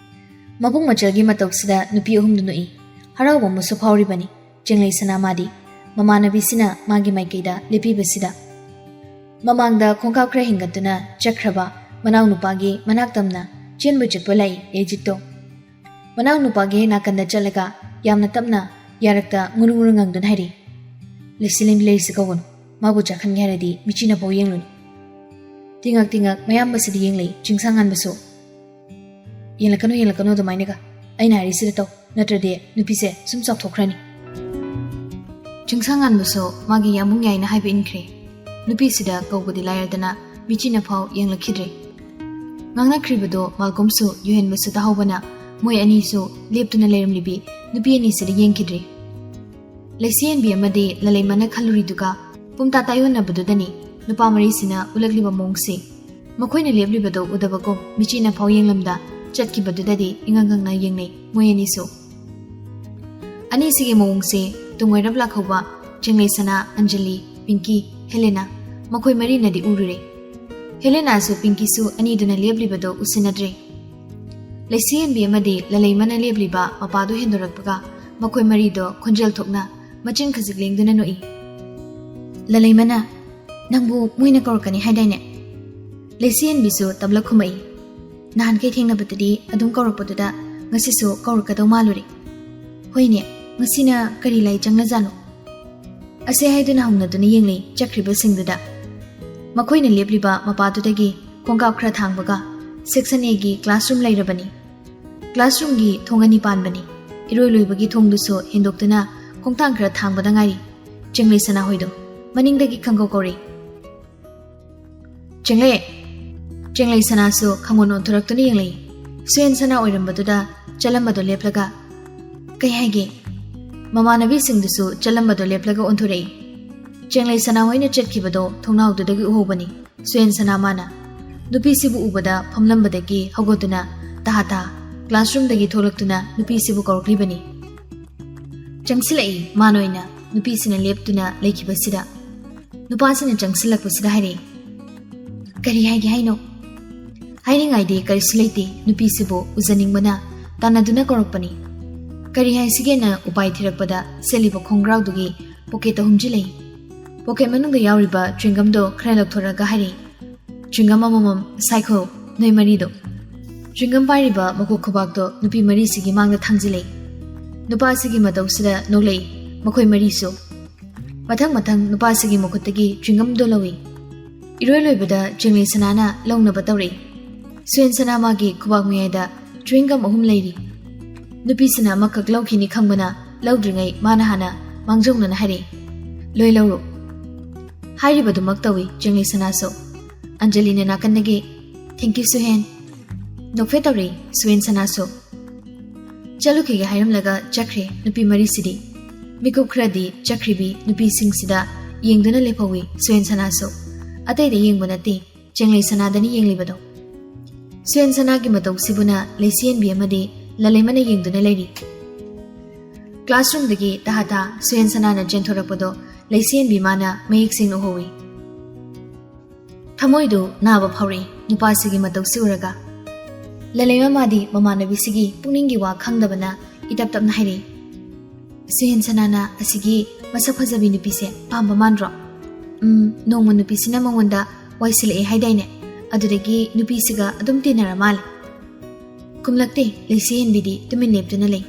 ꯃꯕꯨꯡ ꯃꯆꯜꯒꯤ ꯃꯇꯧꯁꯤꯗ ꯅꯨꯄꯤ ꯑꯍꯨꯝꯗꯨ ꯅꯣꯛꯏ꯫ ꯍꯔꯥꯎꯕ ꯑꯃꯁꯨ ꯐꯥꯎꯔꯤꯕꯅꯤ ꯆꯦꯡꯂꯩ ꯁꯅꯥ ꯃꯥꯗꯤ, ꯃꯃꯥꯟꯅꯕꯤꯁꯤꯅ ꯃꯥꯒꯤ ꯃꯥꯏꯀꯩꯗ ꯂꯦꯞꯄꯤꯕꯁꯤꯗ꯫ ꯃꯃꯥꯡꯗ ꯈꯣꯡꯀꯥꯞ ꯈꯔ ꯍꯦꯟꯒꯠꯇꯨꯅ ꯆꯠꯈ꯭ꯔꯕ ꯃꯅꯥꯎꯅꯨꯄꯥꯒꯤ ꯃꯅꯥꯛ ꯇꯝꯅ ꯆꯦꯟꯕ ꯆꯠꯄ ꯂꯥꯛꯏ ꯂꯩꯖꯤꯠꯇꯣ꯫ ꯃꯅꯥꯎꯅꯨꯄꯥꯒꯤ ꯅꯥꯀꯟꯗ ꯆꯠꯂꯒ ꯌꯥꯝꯅ ꯇꯞꯅ ꯌꯥꯔꯛꯇ ꯉꯨꯔꯨ ꯉꯨꯔꯨ ꯉꯪꯗꯨꯅ ꯍꯥꯏꯔꯤ, "ꯂꯩꯁꯤ ꯂꯦꯝꯕꯤ ꯂꯩꯔꯤꯁꯤ ꯀꯧꯒꯅꯨ, ꯃꯥꯕꯨ ꯆꯥꯛꯍꯟꯒꯦ ꯍꯥꯏꯔꯗꯤ ꯃꯤꯆꯤꯅ ꯐꯥꯎ ꯌꯦꯡꯂꯨꯅꯨ꯫" ꯇꯤꯉꯛ ꯇꯤꯉꯛ ꯃꯌꯥꯝꯕꯁꯤꯗ ꯌꯦꯡꯂꯤ ꯆꯤꯡꯁꯥꯡ ꯉꯥꯟꯕꯁꯨ꯫ "ꯌꯦꯡꯂꯛꯀꯅꯨ, ꯌꯦꯡꯂꯛꯀꯅꯨ ꯑꯗꯨꯃꯥꯏꯅꯒ, ꯑꯩꯅ ꯍꯥꯏꯔꯤꯁꯤꯗ ꯇꯧ, ꯅꯠꯇ꯭ꯔꯗꯤ ꯅꯨꯄꯤꯁꯦ ꯁꯨꯝ ꯆꯥꯎꯊꯣꯛꯈ꯭ꯔꯅꯤ꯫" ꯆꯤꯡꯁꯥꯡ ꯉꯥꯟꯕꯁꯨ ꯃꯥꯒꯤ ꯌꯥꯝꯕꯨꯡ ꯌꯥꯏꯅ ꯍꯥꯏꯕ ꯏꯟꯈ꯭ꯔꯦ꯫ ꯅꯨꯄꯤꯁꯤꯗ ꯀꯧꯕꯗꯤ ꯂꯥꯏꯔꯗꯅ ꯃꯤꯆꯤꯅ ꯐꯥꯎ ꯌꯦꯡꯂꯛꯈꯤꯗ꯭ꯔꯦ꯫ ꯉꯥꯡꯅꯈ꯭ꯔꯤꯕꯗꯣ ꯃꯥꯜꯀꯣꯝꯁꯨ ꯌꯨꯍꯦꯟꯕꯁꯨ ꯇꯥꯍꯧꯕꯅ ꯃꯣꯏ ꯑꯅꯤꯁꯨ ꯂꯦꯞꯇꯨꯅ ꯂꯩꯔꯝꯂꯤꯕꯤ ꯅꯨꯄꯤ ꯑꯅꯤꯁꯤꯗ ꯌꯦꯡꯈꯤꯗ꯭ꯔꯦ꯫ ꯂꯩꯁꯤꯌꯦꯟꯕꯤ ꯑꯃꯗꯤ ꯂꯂꯩꯃꯅ ꯈꯜꯂꯨꯔꯤꯗꯨꯒ ꯄꯨꯝꯇꯥ ꯇꯥꯏꯌꯣꯟꯅꯕꯗꯨꯗꯅꯤ ꯅꯨꯄꯥ ꯃꯔꯤꯁꯤꯅ ꯎꯠꯂꯛꯂꯤꯕ ꯃꯑꯣꯡꯁꯤ꯫ ꯃꯈꯣꯏꯅ ꯂꯦꯞꯂꯤꯕꯗꯣ ꯎꯗꯕꯒꯨꯝ ꯃꯤꯆꯤꯅ ꯐꯥꯎ ꯌꯦꯡꯂꯝꯗ ꯆꯠꯈꯤꯕꯗꯨꯗꯗꯤ ꯏꯉꯥꯡ ꯉꯥꯡꯅ ꯌꯦꯡꯅꯩ ꯃꯣꯏ ꯑꯅꯤꯁꯨ꯫ ꯑꯅꯤꯁꯤꯒꯤ ꯃꯑꯣꯡꯁꯦ ꯇꯨꯡ ꯑꯣꯏꯔꯞ ꯂꯥꯛꯍꯧꯕ ꯆꯤꯡꯂꯩꯁꯅꯥ, ꯑꯟꯖꯂꯤ, ꯄꯤꯡꯀꯤ, ꯍꯦꯂꯦꯅꯥ, ꯃꯈꯣꯏ ꯃꯔꯤꯅꯗꯤ ꯎꯔꯨꯔꯦ꯫ ꯍꯦꯂꯦꯅꯥꯁꯨ ꯄꯤꯡꯀꯤꯁꯨ ꯑꯅꯤꯗꯨꯅ ꯂꯦꯞꯂꯤꯕꯗꯣ ꯎꯁꯤꯟꯅꯗ꯭ꯔꯦ꯫ ꯂꯩꯁꯤꯌꯦꯟꯕꯤ ꯑꯃꯗꯤ ꯂꯂꯩꯃꯅ ꯂꯦꯞꯂꯤꯕ ꯃꯄꯥꯗꯨ ꯍꯦꯟꯗꯣꯔꯛꯄꯒ ꯃꯈꯣꯏ ꯃꯔꯤꯗꯣ ꯈꯣꯟꯖꯦꯜ ꯊꯣꯛꯅ ꯃꯆꯤꯟ ꯈꯖꯤꯛ ꯂꯦꯡꯗꯨꯅ ꯅꯣꯛꯏ꯫ ꯂꯂꯩꯃꯅ, "ꯅꯪꯕꯨ ꯃꯣꯏꯅ ꯀꯧꯔꯛꯀꯅꯤ ꯍꯥꯏꯗꯥꯏꯅꯦ?" ꯂꯩꯁꯤꯌꯦꯟꯕꯤꯁꯨ ꯇꯞꯂꯞ ꯈꯨꯝꯃꯛꯏ꯫ "ꯅꯍꯥꯟꯈꯩ ꯊꯦꯡꯅꯕꯗꯗꯤ ꯑꯗꯨꯝ ꯀꯧꯔꯛꯄꯗꯨꯗ ꯉꯁꯤꯁꯨ ꯀꯧꯔꯛꯀꯗꯧ ꯃꯥꯜꯂꯨꯔꯦ꯫ ꯍꯣꯏꯅꯦ, ꯉꯁꯤꯅ ꯀꯔꯤ ꯂꯥꯏ ꯆꯪꯂꯖꯥꯠꯅꯣ?" ꯑꯁꯤ ꯍꯥꯏꯗꯨꯅ ꯍꯧꯅꯗꯨꯅ ꯌꯦꯡꯂꯤ ꯆꯠꯈ꯭ꯔꯤꯕꯁꯤꯡꯗꯨꯗ꯫ ꯃꯈꯣꯏꯅ ꯂꯦꯞꯂꯤꯕ ꯃꯄꯥꯗꯨꯗꯒꯤ ꯈꯣꯡꯀꯥꯞ ꯈꯔ ꯊꯥꯡꯕꯒ section A ꯒꯤ classroom ꯂꯩꯔꯕꯅꯤ꯫ Classroom ꯒꯤ ꯊꯣꯡ ꯑꯅꯤ ꯄꯥꯟꯕꯅꯤ꯫ ꯏꯔꯣꯏ ꯂꯣꯏꯕꯒꯤ ꯊꯣꯡꯗꯨꯁꯨ ꯍꯦꯟꯗꯣꯛꯇꯨꯅ ꯈꯣꯡꯊꯥꯡ ꯈꯔ ꯊꯥꯡꯕꯗ ꯉꯥꯏꯔꯤ꯫ ꯆꯤꯡꯂꯩ ꯁꯅꯥ ꯍꯣꯏꯗꯣ ꯃꯅꯤꯡꯗꯒꯤ ꯈꯪꯒꯧ ꯀꯧꯔꯛꯏ꯫ "ꯆꯤꯡꯂꯩ!" ꯆꯤꯡꯂꯩ ꯁꯅꯥꯁꯨ ꯈꯪꯑꯣꯟ ꯑꯣꯟꯊꯣꯔꯛꯇꯨꯅ ꯌꯦꯡꯂꯛꯏ꯫ ꯁꯨꯌꯦꯟ ꯁꯅꯥ ꯑꯣꯏꯔꯝꯕꯗꯨꯗ ꯆꯠꯂꯝꯕꯗꯣ ꯂꯦꯞꯂꯒ, "ꯀꯩ ꯍꯥꯏꯒꯦ?" ꯃꯃꯥꯟꯅꯕꯤꯁꯤꯡꯗꯨꯁꯨ ꯆꯠꯂꯝꯕꯗꯣ ꯂꯦꯞꯂꯒ ꯑꯣꯟꯊꯣꯔꯛꯏ꯫ ꯆꯤꯡꯂꯩ ꯁꯅꯥ ꯍꯣꯏꯅ ꯆꯠꯈꯤꯕꯗꯣ ꯊꯣꯡꯅꯥꯎꯗꯨꯗꯒꯤ ꯎꯍꯧꯕꯅꯤ ꯁꯨꯌꯦꯟ ꯁꯅꯥ ꯃꯥꯅ꯫ ꯅꯨꯄꯤꯁꯤꯕꯨ ꯎꯕꯗ ꯐꯝꯂꯝꯕꯗꯒꯤ ꯍꯧꯒꯠꯇꯨꯅ ꯇꯍꯥ ꯇꯍꯥ classroom ꯗꯒꯤ ꯊꯣꯛꯂꯛꯇꯨꯅ ꯅꯨꯄꯤꯁꯤꯕꯨ ꯀꯧꯔꯛꯂꯤꯕꯅꯤ꯫ ꯆꯪꯁꯤꯜꯂꯛꯏ ꯃꯥꯅ ꯑꯣꯏꯅ꯫ ꯅꯨꯄꯤꯁꯤꯅ ꯂꯦꯞꯇꯨꯅ ꯂꯩꯈꯤꯕꯁꯤꯗ ꯅꯨꯄꯥꯁꯤꯅ ꯆꯪꯁꯤꯜꯂꯛꯄꯁꯤꯗ ꯍꯥꯏꯔꯛꯏ, "ꯀꯔꯤ ꯍꯥꯏꯒꯦ ꯍꯥꯏꯅꯣ?" "ꯍꯥꯏꯅꯤꯡꯉꯥꯏꯗꯤ ꯀꯔꯤꯁꯨ ꯂꯩꯇꯦ, ꯅꯨꯄꯤꯁꯤꯕꯨ ꯎꯖꯅꯤꯡꯕꯅ ꯇꯥꯟꯅꯗꯨꯅ ꯀꯧꯔꯛꯄꯅꯤ꯫ ꯀꯔꯤ ꯍꯥꯏꯁꯤꯒꯦꯅ ꯎꯄꯥꯏ ꯊꯤꯔꯛꯄꯗ ꯁꯦꯠꯂꯤꯕ ꯈꯣꯡꯒ꯭ꯔꯥꯎꯗꯨꯒꯤ ꯄꯣꯀꯦꯠꯇ ꯍꯨꯝꯖꯤꯜꯂꯛꯏ꯫ ꯄꯣꯀꯦꯠ ꯃꯅꯨꯡꯗ ꯌꯥꯎꯔꯤꯕ ꯆ꯭ꯋꯤꯡꯒꯝꯗꯣ ꯈꯔ ꯂꯧꯊꯣꯔꯛꯑꯒ ꯍꯥꯏꯔꯛꯏ, "ꯆ꯭ꯋꯤꯡꯒꯝ ꯑꯃꯃꯝ ꯁꯥꯏꯈꯣ, ꯅꯣꯏ ꯃꯔꯤꯗꯣ꯫" ꯆ꯭ꯋꯤꯡꯒꯝ ꯄꯥꯏꯔꯤꯕ ꯃꯈꯣꯛ ꯈꯨꯕꯥꯛꯇꯣ ꯅꯨꯄꯤ ꯃꯔꯤꯁꯤꯒꯤ ꯃꯥꯡꯗ ꯊꯥꯡꯖꯤꯜꯂꯛꯏ꯫ ꯅꯨꯄꯥꯁꯤꯒꯤ ꯃꯇꯧꯁꯤꯗ ꯅꯣꯛꯂꯛꯏ ꯃꯈꯣꯏ ꯃꯔꯤꯁꯨ꯫ ꯃꯊꯪ ꯃꯊꯪ ꯅꯨꯄꯥꯁꯤꯒꯤ ꯃꯈꯨꯠꯇꯒꯤ ꯆ꯭ꯋꯤꯡꯒꯝꯗꯣ ꯂꯧꯏ꯫ ꯏꯔꯣꯏ ꯂꯣꯏꯕꯗ ꯆꯦꯡꯂꯩ ꯁꯅꯥꯅ ꯂꯧꯅꯕ ꯇꯧꯔꯛꯏ꯫ ꯁꯨꯌꯦꯟ ꯁꯅꯥ ꯃꯥꯒꯤ ꯈꯨꯕꯥꯛ ꯃꯌꯥꯏꯗ ꯆ꯭ꯋꯤꯡꯒꯝ ꯑꯍꯨꯝ ꯂꯩꯔꯤ꯫ ꯅꯨꯄꯤꯁꯤꯅ ꯑꯃꯈꯛ ꯂꯧꯈꯤꯅꯤ ꯈꯪꯕꯅ ꯂꯧꯗ꯭ꯔꯤꯉꯩ ꯃꯥꯅ ꯍꯥꯟꯅ ꯃꯥꯡꯖꯧꯅꯅ ꯍꯥꯏꯔꯛꯏ, "ꯂꯣꯏ ꯂꯧꯔꯣ꯫" ꯍꯥꯏꯔꯤꯕꯗꯨꯃꯛ ꯇꯧꯏ ꯆꯦꯡꯂꯩ ꯁꯅꯥꯁꯨ꯫ ꯑꯟꯖꯂꯤꯅ ꯅꯥꯀꯟꯗꯒꯤ, "Thank you, ꯁꯨꯍꯦꯟ꯫" ꯅꯣꯛꯐꯦꯠ ꯇꯧꯔꯛꯏ ꯁꯨꯍꯦꯟ ꯁꯅꯥꯁꯨ꯫ ꯆꯠꯂꯨꯈꯤꯒꯦ ꯍꯥꯏꯔꯝꯂꯒ ꯆꯠꯈ꯭ꯔꯦ ꯅꯨꯄꯤ ꯃꯔꯤꯁꯤꯗꯤ꯫ ꯃꯤꯀꯨꯞ ꯈꯔꯗꯤ ꯆꯠꯈ꯭ꯔꯤꯕꯤ ꯅꯨꯄꯤꯁꯤꯡꯁꯤꯗ ꯌꯦꯡꯗꯨꯅ ꯂꯦꯞꯍꯧꯏ ꯁꯨꯍꯦꯟ ꯁꯅꯥꯁꯨ꯫ ꯑꯇꯩꯗ ꯌꯦꯡꯕ ꯅꯠꯇꯦ, ꯆꯦꯡꯂꯩ ꯁꯅꯥꯗꯅꯤ ꯌꯦꯡꯂꯤꯕꯗꯣ꯫ ꯁꯨꯍꯦꯟ ꯁꯅꯥꯒꯤ ꯃꯇꯧꯁꯤꯕꯨꯅ ꯂꯩꯁꯤꯍꯦꯟꯕꯤ ꯑꯃꯗꯤ ꯂꯂꯩꯃꯅ ꯌꯦꯡꯗꯨꯅ ꯂꯩꯔꯤ꯫ ꯀ꯭ꯂꯥꯁꯔꯨꯝꯗꯒꯤ ꯇꯍꯥ ꯇꯍꯥ ꯁꯨꯍꯦꯟ ꯁꯅꯥꯅ ꯆꯦꯟꯊꯣꯔꯛꯄꯗꯣ ꯂꯩꯁꯤꯍꯦꯟꯕꯤ ꯃꯥꯅ ꯃꯌꯦꯛ ꯁꯦꯡꯅ ꯎꯍꯧꯏ꯫ ꯊꯃꯣꯏꯗꯨ ꯅꯥꯕ ꯐꯥꯎꯔꯛꯏ ꯅꯨꯄꯥꯁꯤꯒꯤ ꯃꯇꯧꯁꯤ ꯎꯔꯒ꯫ ꯂꯂꯩꯃ ꯃꯥꯗꯤ ꯃꯃꯥꯟꯅꯕꯤꯁꯤꯒꯤ ꯄꯨꯛꯅꯤꯡꯒꯤ ꯋꯥ ꯈꯪꯗꯕꯅ ꯏꯇꯞ ꯇꯞꯅ ꯍꯥꯏꯔꯛꯏ, "ꯁꯨꯍꯦꯟ ꯁꯅꯥꯅ ꯑꯁꯤꯒꯤ ꯃꯁꯛ ꯐꯖꯕꯤ ꯅꯨꯄꯤꯁꯦ ꯄꯥꯝꯕ ꯃꯥꯟꯗ꯭ꯔꯣ? ꯎꯝ, ꯅꯣꯡꯃ ꯅꯨꯄꯤꯁꯤꯅ ꯃꯉꯣꯟꯗ ꯋꯥꯏꯁꯤꯜꯂꯛꯑꯦ ꯍꯥꯏꯗꯥꯏꯅꯦ? ꯑꯗꯨꯗꯒꯤ ꯅꯨꯄꯤꯁꯤꯒ ꯑꯗꯨꯝ ꯇꯤꯟꯅꯔ ꯃꯥꯜꯂꯦ꯫" ꯈꯨꯝꯂꯛꯇꯦ ꯂꯩꯁꯤꯍꯦꯟꯕꯤꯗꯤ ꯇꯨꯃꯤꯟ ꯂꯦꯞꯇꯨꯅ ꯂꯩ꯫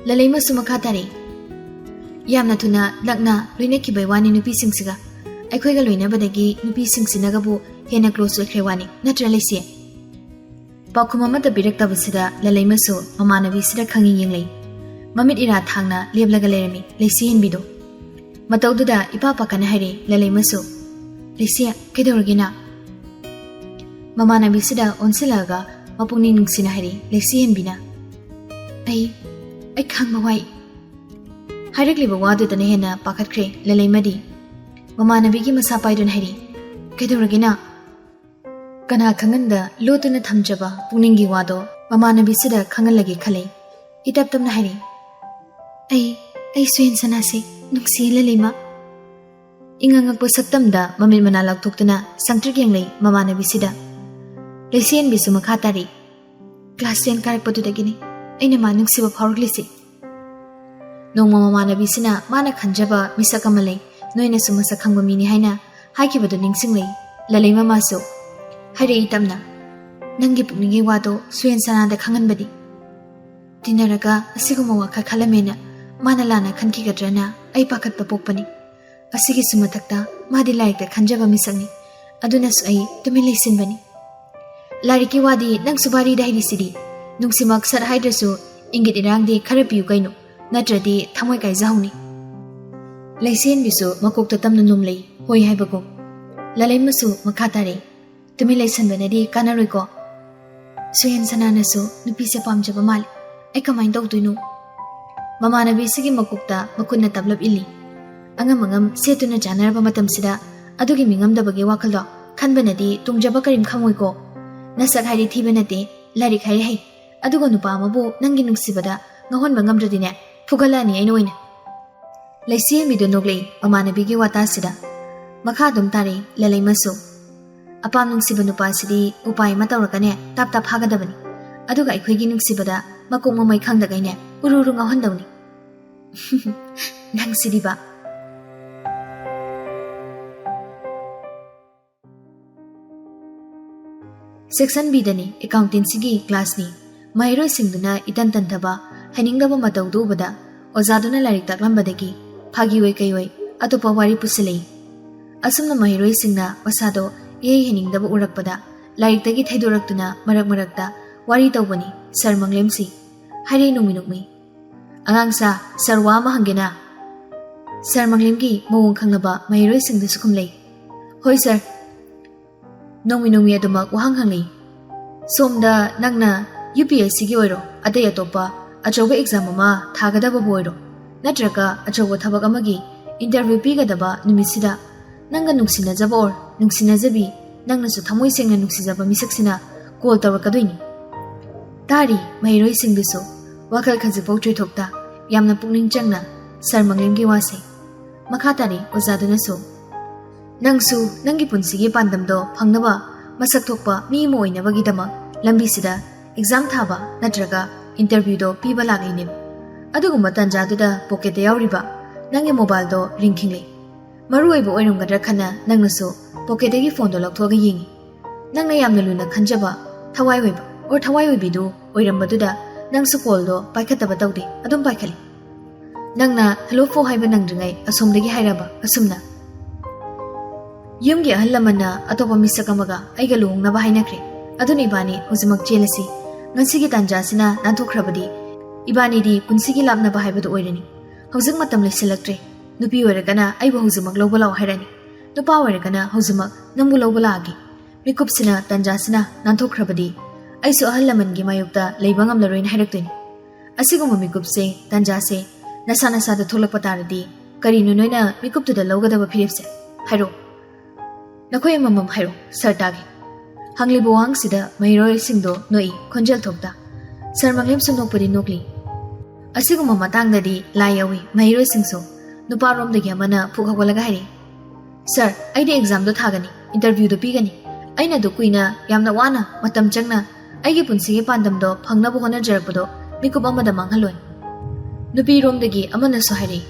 ꯂꯂꯩꯃꯁꯨ ꯃꯈꯥ ꯇꯥꯔꯛꯏ, "ꯌꯥꯝꯅ ꯊꯨꯅ ꯂꯛꯅ ꯂꯣꯏꯅꯈꯤꯕꯩ ꯋꯥꯅꯤ ꯅꯨꯄꯤꯁꯤꯡꯁꯤꯒ꯫ ꯑꯩꯈꯣꯏꯒ ꯂꯣꯏꯅꯕꯗꯒꯤ ꯅꯨꯄꯤꯁꯤꯡꯁꯤꯅꯒꯕꯨ ꯍꯦꯟꯅ ꯀ꯭ꯂꯣꯁ ꯑꯣꯏꯈ꯭ꯔꯦ ꯋꯥꯅꯤ, ꯅꯠꯇ꯭ꯔ ꯂꯩꯁꯤ?" ꯄꯥꯎꯈꯨꯝ ꯑꯃꯠꯇ ꯄꯤꯔꯛꯇꯕꯁꯤꯗ ꯂꯂꯩꯃꯁꯨ ꯃꯃꯥꯟꯅꯕꯤꯁꯤꯗ ꯈꯪꯌꯦꯡ ꯌꯦꯡꯂꯛꯏ꯫ ꯃꯃꯤꯠ ꯏꯔꯥ ꯊꯥꯡꯅ ꯂꯦꯞꯂꯒ ꯂꯩꯔꯝꯃꯤ ꯂꯩꯁꯤꯍꯦꯟꯕꯤꯗꯣ꯫ ꯃꯇꯧꯗꯨꯗ ꯏꯄꯥ ꯄꯥꯈꯠꯅ ꯍꯥꯏꯔꯛꯏ ꯂꯂꯩꯃꯁꯨ, "ꯂꯩꯁꯤ, ꯀꯩꯗꯧꯔꯒꯦ ꯅꯪ?" ꯃꯃꯥꯟꯅꯕꯤꯁꯤꯗ ꯑꯣꯟꯁꯤꯜꯂꯛꯑꯒ ꯃꯄꯨꯛꯅꯤꯡ ꯅꯨꯡꯁꯤꯅ ꯍꯥꯏꯔꯛꯏ ꯂꯩꯁꯤꯍꯦꯟꯕꯤꯅ, "ꯑꯩ, ꯑꯩ ꯈꯥꯡꯕ ꯋꯥꯏ꯫" ꯍꯥꯏꯔꯛꯂꯤꯕ ꯋꯥꯗꯨꯗꯅ ꯍꯦꯟꯅ ꯄꯥꯈꯠꯈ꯭ꯔꯦ ꯂꯂꯩꯃꯗꯤ꯫ ꯃꯃꯥꯟꯅꯕꯤꯒꯤ ꯃꯁꯥ ꯄꯥꯏꯗꯨꯅ ꯍꯥꯏꯔꯛꯏ, "ꯀꯩꯗꯧꯔꯒꯦ ꯅꯪ?" ꯀꯅꯥ ꯈꯪꯍꯟꯗ ꯂꯣꯠꯇꯨꯅ ꯊꯝꯖꯕ ꯄꯨꯛꯅꯤꯡꯒꯤ ꯋꯥꯗꯣ ꯃꯃꯥꯟꯅꯕꯤꯁꯤꯗ ꯈꯪꯍꯜꯂꯒꯦ ꯈꯜꯂꯤ꯫ ꯏꯇꯞ ꯇꯞꯅ ꯍꯥꯏꯔꯛꯏ, "ꯑꯩ, ꯑꯩ ꯁꯨꯍꯦꯟ ꯁꯅꯥꯁꯦ ꯅꯨꯡꯁꯤ ꯂꯂꯩꯃ꯫ ꯏꯉꯥꯡ ꯉꯛꯄ ꯁꯛꯇꯝꯗ ꯃꯃꯤꯠ ꯃꯅꯥ ꯂꯥꯎꯊꯣꯛꯇꯨꯅ ꯁꯪꯇ꯭ꯔꯤꯛ ꯌꯦꯡꯂꯩ ꯃꯃꯥꯟꯅꯕꯤꯁꯤꯗ꯫ ꯂꯩꯁꯦꯟꯕꯤꯁꯨ ꯃꯈꯥ ꯇꯥꯔꯤ꯫ Class ten ꯀꯥꯔꯛꯄꯗꯨꯗꯒꯤꯅꯤ ꯑꯩꯅ ꯃꯥ ꯅꯨꯡꯁꯤꯕ ꯐꯥꯎꯔꯛꯂꯤꯁꯤ꯫ ꯅꯣꯡꯃ ꯃꯃꯥꯟꯅꯕꯤꯁꯤꯅ ꯃꯥꯅ ꯈꯟꯖꯕ ꯃꯤꯁꯛ ꯑꯃ ꯂꯩ, ꯅꯣꯏꯅꯁꯨ ꯃꯁꯛ ꯈꯪꯕ ꯃꯤꯅꯤ ꯍꯥꯏꯅ ꯍꯥꯏꯈꯤꯕꯗꯨ ꯅꯤꯡꯁꯤꯡꯂꯩ ꯂꯂꯩ ꯃꯃꯥꯁꯨ꯫ ꯍꯥꯏꯔꯛꯏ ꯇꯞꯅ, "ꯅꯪꯒꯤ ꯄꯨꯛꯅꯤꯡꯒꯤ ꯋꯥꯗꯣ ꯁꯨꯌꯦꯟ ꯁꯅꯥꯗ ꯈꯪꯍꯟꯕꯅꯤ꯫ ꯇꯤꯟꯅꯔꯒ ꯑꯁꯤꯒꯨꯝꯕ ꯋꯥꯈꯜ ꯈꯜꯂꯝꯃꯦꯅ ꯃꯥꯅ ꯂꯥꯟꯅ ꯈꯟꯈꯤꯒꯗ꯭ꯔꯅ ꯑꯩ ꯄꯥꯈꯠꯄ ꯄꯣꯛꯄꯅꯤ꯫ ꯑꯁꯤꯒꯤꯁꯨ ꯃꯊꯛꯇ ꯃꯥꯗꯤ ꯂꯥꯏꯔꯤꯛꯇ ꯈꯟꯖꯕ ꯃꯤꯁꯛꯅꯤ꯫ ꯑꯗꯨꯅꯁꯨ ꯑꯩ ꯇꯨꯃꯤꯟ ꯂꯩꯁꯤꯟꯕꯅꯤ꯫ ꯂꯥꯏꯔꯤꯛꯀꯤ ꯋꯥꯗꯤ ꯅꯪꯁꯨ ꯋꯥꯔꯤꯗ ꯍꯩꯔꯤꯁꯤꯗꯤ꯫ ꯅꯨꯡꯁꯤꯃꯛ ꯁꯠ ꯍꯥꯏꯗ꯭ꯔꯁꯨ ꯏꯪꯒꯤꯠ ꯏꯔꯥꯡꯗꯤ ꯈꯔ ꯄꯤꯌꯨ ꯀꯩꯅꯣ, ꯅꯠꯇ꯭ꯔꯗꯤ ꯊꯃꯣꯏ ꯀꯥꯏꯖꯍꯧꯅꯤ꯫" ꯂꯩꯁꯦꯟꯕꯤꯁꯨ ꯃꯀꯣꯛꯇ ꯇꯝꯅ ꯅꯣꯝꯂꯩ, ꯍꯣꯏ ꯍꯥꯏꯕꯒꯨꯝ꯫ ꯂꯂꯩꯃꯁꯨ ꯃꯈꯥ ꯇꯥꯔꯛꯏ, "ꯇꯨꯃꯤꯟ ꯂꯩꯁꯟꯕꯅꯗꯤ ꯀꯥꯟꯅꯔꯣꯏꯀꯣ꯫ ꯁꯨꯌꯦꯟ ꯁꯅꯥꯅꯁꯨ ꯅꯨꯄꯤꯁꯦ ꯄꯥꯝꯖꯕ ꯃꯥꯜꯂꯤ꯫ ꯑꯩ ꯀꯃꯥꯏꯅ ꯇꯧꯗꯣꯏꯅꯣ?" ꯃꯃꯥꯟꯅꯕꯤꯁꯤꯒꯤ ꯃꯀꯣꯛꯇ ꯃꯈꯨꯠꯅ ꯇꯞꯂꯞ ꯏꯜꯂꯤ꯫ ꯑꯉꯝ ꯑꯉꯝ ꯁꯦꯠꯇꯨꯅ ꯆꯥꯅꯔꯕ ꯃꯇꯝꯁꯤꯗ ꯑꯗꯨꯒꯤ ꯃꯤꯉꯝꯗꯕꯒꯤ ꯋꯥꯈꯜꯗꯣ ꯈꯟꯕꯅꯗꯤ ꯇꯣꯡꯖꯕ ꯀꯔꯤꯝ ꯈꯪꯉꯣꯏꯀꯣ꯫ ꯅꯁꯛ ꯍꯥꯏꯔꯤ ꯊꯤꯕ ꯅꯠꯇꯦ, ꯂꯥꯏꯔꯤꯛ ꯍꯥꯏꯔꯤ ꯍꯩ꯫ ꯑꯗꯨꯒ ꯅꯨꯄꯥ ꯑꯃꯕꯨ ꯅꯪꯒꯤ ꯅꯨꯡꯁꯤꯕꯗ ꯉꯥꯎꯍꯟꯕ ꯉꯝꯗ꯭ꯔꯗꯤꯅꯦ, ꯐꯨꯒꯠꯂꯛꯑꯅꯤ ꯑꯩꯅ ꯑꯣꯏꯅ꯫ ꯂꯩꯁꯦꯝꯕꯤꯗꯨ ꯅꯣꯛꯂꯛꯏ ꯃꯃꯥꯟꯅꯕꯤꯒꯤ ꯋꯥꯇꯥꯁꯤꯗ꯫ ꯃꯈꯥ ꯑꯗꯨꯝ ꯇꯥꯔꯛꯏ ꯂꯂꯩꯃꯁꯨ꯫ ꯑꯄꯥꯝ ꯅꯨꯡꯁꯤꯕ ꯅꯨꯄꯥꯁꯤꯗꯤ ꯎꯄꯥꯏ ꯑꯃ ꯇꯧꯔꯒꯅꯦ ꯇꯥꯞ ꯇꯥꯞ ꯐꯥꯒꯗꯕꯅꯤ꯫ ꯑꯗꯨꯒ ꯑꯩꯈꯣꯏꯒꯤ ꯅꯨꯡꯁꯤꯕꯗ ꯃꯀꯣꯛ ꯃꯃꯩ ꯈꯪꯗꯒꯩꯅꯦ ꯎꯔꯨ ꯎꯔꯨ ꯉꯥꯎꯍꯟꯗꯧꯅꯤ꯫ ꯅꯪꯁꯤꯗꯤꯕ꯫ Section Bꯗꯅꯤ, accountancyꯒꯤ classꯅꯤ꯫ ꯃꯍꯩꯔꯣꯏꯁꯤꯡꯗꯨꯅ ꯏꯇꯟ ꯇꯟꯊꯕ, ꯍꯩꯅꯤꯡꯗꯕ ꯃꯇꯧꯗꯨ ꯎꯕꯗ ꯑꯣꯖꯥꯗꯨꯅ ꯂꯥꯏꯔꯤꯛ ꯇꯥꯛꯂꯝꯕꯗꯒꯤ ꯐꯥꯒꯤ ꯑꯣꯏ ꯀꯩ ꯑꯣꯏ ꯑꯇꯣꯞꯄ ꯋꯥꯔꯤ ꯄꯨꯁꯤꯜꯂꯛꯏ꯫ ꯑꯁꯨꯝꯅ ꯃꯍꯩꯔꯣꯏꯁꯤꯡꯅ ꯃꯁꯥꯗꯣ ꯏꯍꯩ ꯍꯩꯅꯤꯡꯗꯕ ꯎꯔꯛꯄꯗ ꯂꯥꯏꯔꯤꯛꯇꯒꯤ ꯊꯩꯗꯣꯔꯛꯇꯨꯅ ꯃꯔꯛ ꯃꯔꯛꯇ ꯋꯥꯔꯤ ꯇꯧꯕꯅꯤ ꯁꯔ ꯃꯪꯂꯦꯝꯁꯤ꯫ ꯍꯥꯏꯔꯦ ꯅꯣꯡꯃꯤ ꯅꯣꯡꯃꯤ꯫ "ꯑꯉꯥꯡꯁꯥ, ꯁꯔ ꯋꯥ ꯑꯃ ꯍꯪꯒꯦꯅ?" ꯁꯔ ꯃꯪꯂꯦꯝꯒꯤ ꯃꯑꯣꯡ ꯈꯪꯂꯕ ꯃꯍꯩꯔꯣꯏꯁꯤꯡꯗꯨꯁꯨ ꯈꯨꯝꯂꯩ꯫ "ꯍꯣꯏ ꯁꯔ꯫" ꯅꯣꯡꯃꯤ ꯅꯣꯡꯃꯤ ꯑꯗꯨꯃꯛ ꯋꯥꯍꯪ ꯍꯪꯂꯤ꯫ "ꯁꯣꯝꯗ ꯅꯪꯅ UPSCꯒꯤ ꯑꯣꯏꯔꯣ, ꯑꯇꯩ ꯑꯇꯣꯞꯄ ꯑꯆꯧꯕ exam ꯑꯃ ꯊꯥꯒꯗꯕꯕꯨ ꯑꯣꯏꯔꯣ, ꯅꯠꯇ꯭ꯔꯒ ꯑꯆꯧꯕ ꯊꯕꯛ ꯑꯃꯒꯤ interview ꯄꯤꯒꯗꯕ ꯅꯨꯃꯤꯠꯁꯤꯗ ꯅꯪꯒ ꯅꯨꯡꯁꯤꯅꯖꯕ or ꯅꯨꯡꯁꯤꯅꯖꯕꯤ, ꯅꯪꯅꯁꯨ ꯊꯃꯣꯏ ꯁꯦꯡꯅ ꯅꯨꯡꯁꯤꯖꯕ ꯃꯤꯁꯛꯁꯤꯅ call ꯇꯧꯔꯛꯀꯗꯣꯏꯅꯤ꯫" ꯇꯥꯔꯤ ꯃꯍꯩꯔꯣꯏꯁꯤꯡꯗꯨꯁꯨ ꯋꯥꯈꯜ ꯈꯖꯤꯛꯐꯥꯎ ꯆꯣꯏꯊꯣꯛꯇ ꯌꯥꯝꯅ ꯄꯨꯛꯅꯤꯡ ꯆꯪꯅ ꯁꯥꯔ ꯃꯪꯂꯦꯝꯒꯤ ꯋꯥꯁꯦ꯫ ꯃꯈꯥ ꯇꯥꯔꯤ ꯑꯣꯖꯥꯗꯨꯅꯁꯨ, "ꯅꯪꯁꯨ ꯅꯪꯒꯤ ꯄꯨꯟꯁꯤꯒꯤ ꯄꯥꯟꯗꯝꯗꯣ ꯐꯪꯅꯕ ꯃꯁꯛ ꯊꯣꯛꯄ ꯃꯤ ꯑꯃ ꯑꯣꯏꯅꯕꯒꯤꯗꯃꯛ ꯂꯝꯕꯤꯁꯤꯗ ꯑꯦꯛꯖꯥꯝ ꯊꯥꯕ ꯅꯠꯇ꯭ꯔꯒ ꯏꯟꯇꯔꯚ꯭ꯌꯨꯗꯣ ꯄꯤꯕ ꯂꯥꯛꯂꯤꯅꯦꯕ꯫ ꯑꯗꯨꯒꯨꯝꯕ ꯇꯥꯟꯖꯥꯗꯨꯗ ꯄꯣꯀꯦꯠꯇ ꯌꯥꯎꯔꯤꯕ ꯅꯪꯒꯤ ꯃꯣꯕꯥꯏꯜꯗꯣ ꯔꯤꯡ ꯈꯤꯡꯂꯦ꯫ ꯃꯔꯨ ꯑꯣꯏꯕ ꯑꯣꯏꯔꯝꯒꯗ꯭ꯔꯥ ꯈꯟꯅ ꯅꯪꯅꯁꯨ ꯄꯣꯀꯦꯠꯇꯒꯤ ꯐꯣꯟꯗꯣ ꯂꯧꯊꯣꯛꯑꯒ ꯌꯦꯡꯉꯤ꯫ ꯅꯪꯅ ꯌꯥꯝꯅ ꯂꯨꯅ ꯈꯟꯖꯕ ꯊꯋꯥꯏ ꯑꯣꯏꯕ ꯑꯣꯔ ꯊꯋꯥꯏ ꯑꯣꯏꯕꯤꯗꯨ ꯑꯣꯏꯔꯝꯕꯗꯨꯗ ꯅꯪꯁꯨ ꯀꯣꯜꯗꯣ ꯄꯥꯏꯈꯠꯇꯕ ꯇꯧꯗꯦ, ꯑꯗꯨꯝ ꯄꯥꯏꯈꯠꯂꯤ꯫ ꯅꯪꯅ ꯍꯜꯂꯣ ꯐꯣ ꯍꯥꯏꯕ ꯅꯪꯗ꯭ꯔꯤꯉꯩ ꯑꯁꯣꯝꯗꯒꯤ ꯍꯥꯏꯔꯕ ꯑꯁꯨꯝꯅ, 'ꯌꯨꯝꯒꯤ ꯑꯍꯜ ꯂꯃꯟꯅ ꯑꯇꯣꯞꯄ ꯃꯤꯁꯛ ꯑꯃꯒ ꯑꯩꯒ ꯂꯨꯍꯣꯡꯅꯕ ꯍꯥꯏꯅꯈ꯭ꯔꯦ꯫ ꯑꯗꯨꯅ ꯏꯕꯥꯅꯤ ꯍꯧꯖꯤꯛꯃꯛ ꯆꯦꯜꯂꯁꯤ꯫ ꯉꯁꯤꯒꯤ ꯇꯥꯟꯖꯥꯁꯤꯅ ꯅꯥꯟꯊꯣꯛꯈ꯭ꯔꯕꯗꯤ ꯏꯕꯥꯅꯤꯗꯤ ꯄꯨꯟꯁꯤꯒꯤ ꯂꯥꯞꯅꯕ ꯍꯥꯏꯕꯗꯨ ꯑꯣꯏꯔꯅꯤ꯫ ꯍꯧꯖꯤꯛ ꯃꯇꯝ ꯂꯩꯁꯤꯜꯂꯛꯇ꯭ꯔꯦ꯫ ꯅꯨꯄꯤ ꯑꯣꯏꯔꯒꯅ ꯑꯩꯕꯨ ꯍꯧꯖꯤꯛꯃꯛ ꯂꯧꯕ ꯂꯥꯛꯑꯣ ꯍꯥꯏꯔꯅꯤ꯫ ꯅꯨꯄꯥ ꯑꯣꯏꯔꯒꯅ ꯍꯧꯖꯤꯛꯃꯛ ꯅꯪꯕꯨ ꯂꯧꯕ ꯂꯥꯛꯑꯒꯦ꯫ ꯃꯤꯀꯨꯞꯁꯤꯅ ꯇꯥꯟꯖꯥꯁꯤꯅ ꯅꯥꯟꯊꯣꯛꯈ꯭ꯔꯕꯗꯤ ꯑꯩꯁꯨ ꯑꯍꯜ ꯂꯃꯟꯒꯤ ꯃꯥꯌꯣꯛꯇ ꯂꯩꯕ ꯉꯝꯂꯔꯣꯏꯅ ꯍꯥꯏꯔꯛꯇꯣꯏꯅꯤ꯫ ꯑꯁꯤꯒꯨꯝꯕ ꯃꯤꯀꯨꯞꯁꯦ, ꯇꯥꯟꯖꯥꯁꯦ ꯅꯁꯥ ꯅꯁꯥꯗ ꯊꯣꯛꯂꯛꯄ ꯇꯥꯔꯗꯤ ꯀꯔꯤꯅꯣ ꯅꯣꯏꯅ ꯃꯤꯀꯨꯞꯇꯨꯗ ꯂꯧꯒꯗꯕ ꯐꯤꯔꯦꯞꯁꯦ? ꯍꯥꯏꯔꯣ꯫ ꯅꯈꯣꯏ ꯑꯃꯃꯝ ꯍꯥꯏꯔꯣ, ꯁꯥꯔ ꯇꯥꯒꯦ꯫" ꯍꯪꯂꯤꯕ ꯋꯥꯍꯪꯁꯤꯗ ꯃꯍꯩꯔꯣꯏꯁꯤꯡꯗꯣ ꯅꯣꯛꯏ, ꯈꯣꯟꯖꯦꯜ ꯊꯣꯛꯇ꯫ ꯁꯥꯔ ꯃꯪꯂꯦꯝꯁꯨ ꯅꯣꯛꯄꯗꯤ ꯅꯣꯛꯂꯤ꯫ ꯑꯁꯤꯒꯨꯝꯕ ꯃꯇꯥꯡꯗꯗꯤ ꯂꯥꯏ ꯌꯥꯎꯏ꯫ ꯃꯍꯩꯔꯣꯏꯁꯤꯡꯁꯨ ꯅꯨꯄꯥꯔꯣꯝꯗꯒꯤ ꯑꯃꯅ ꯐꯨꯛ ꯍꯧꯒꯠꯂꯒ ꯍꯥꯏꯔꯛꯏ, "ꯁꯥꯔ, ꯑꯩꯗꯤ ꯑꯦꯛꯖꯥꯝꯗꯣ ꯊꯥꯒꯅꯤ, ꯏꯟꯇꯔꯚ꯭ꯌꯨꯗꯣ ꯄꯤꯒꯅꯤ꯫ ꯑꯩꯅ ꯑꯗꯨ ꯀꯨꯏꯅ, ꯌꯥꯝꯅ ꯋꯥꯅ, ꯃꯇꯝ ꯆꯪꯅ ꯑꯩꯒꯤ ꯄꯨꯟꯁꯤꯒꯤ ꯄꯥꯟꯗꯝꯗꯣ ꯐꯪꯅꯕ ꯍꯣꯠꯅꯖꯔꯛꯄꯗꯣ ꯃꯤꯀꯨꯞ ꯑꯃꯗ ꯃꯥꯡꯍꯜꯂꯣꯏ꯫" ꯅꯨꯄꯤꯔꯣꯝꯗꯒꯤ ꯑꯃꯅꯁꯨ ꯍꯥꯏꯔꯛꯏ,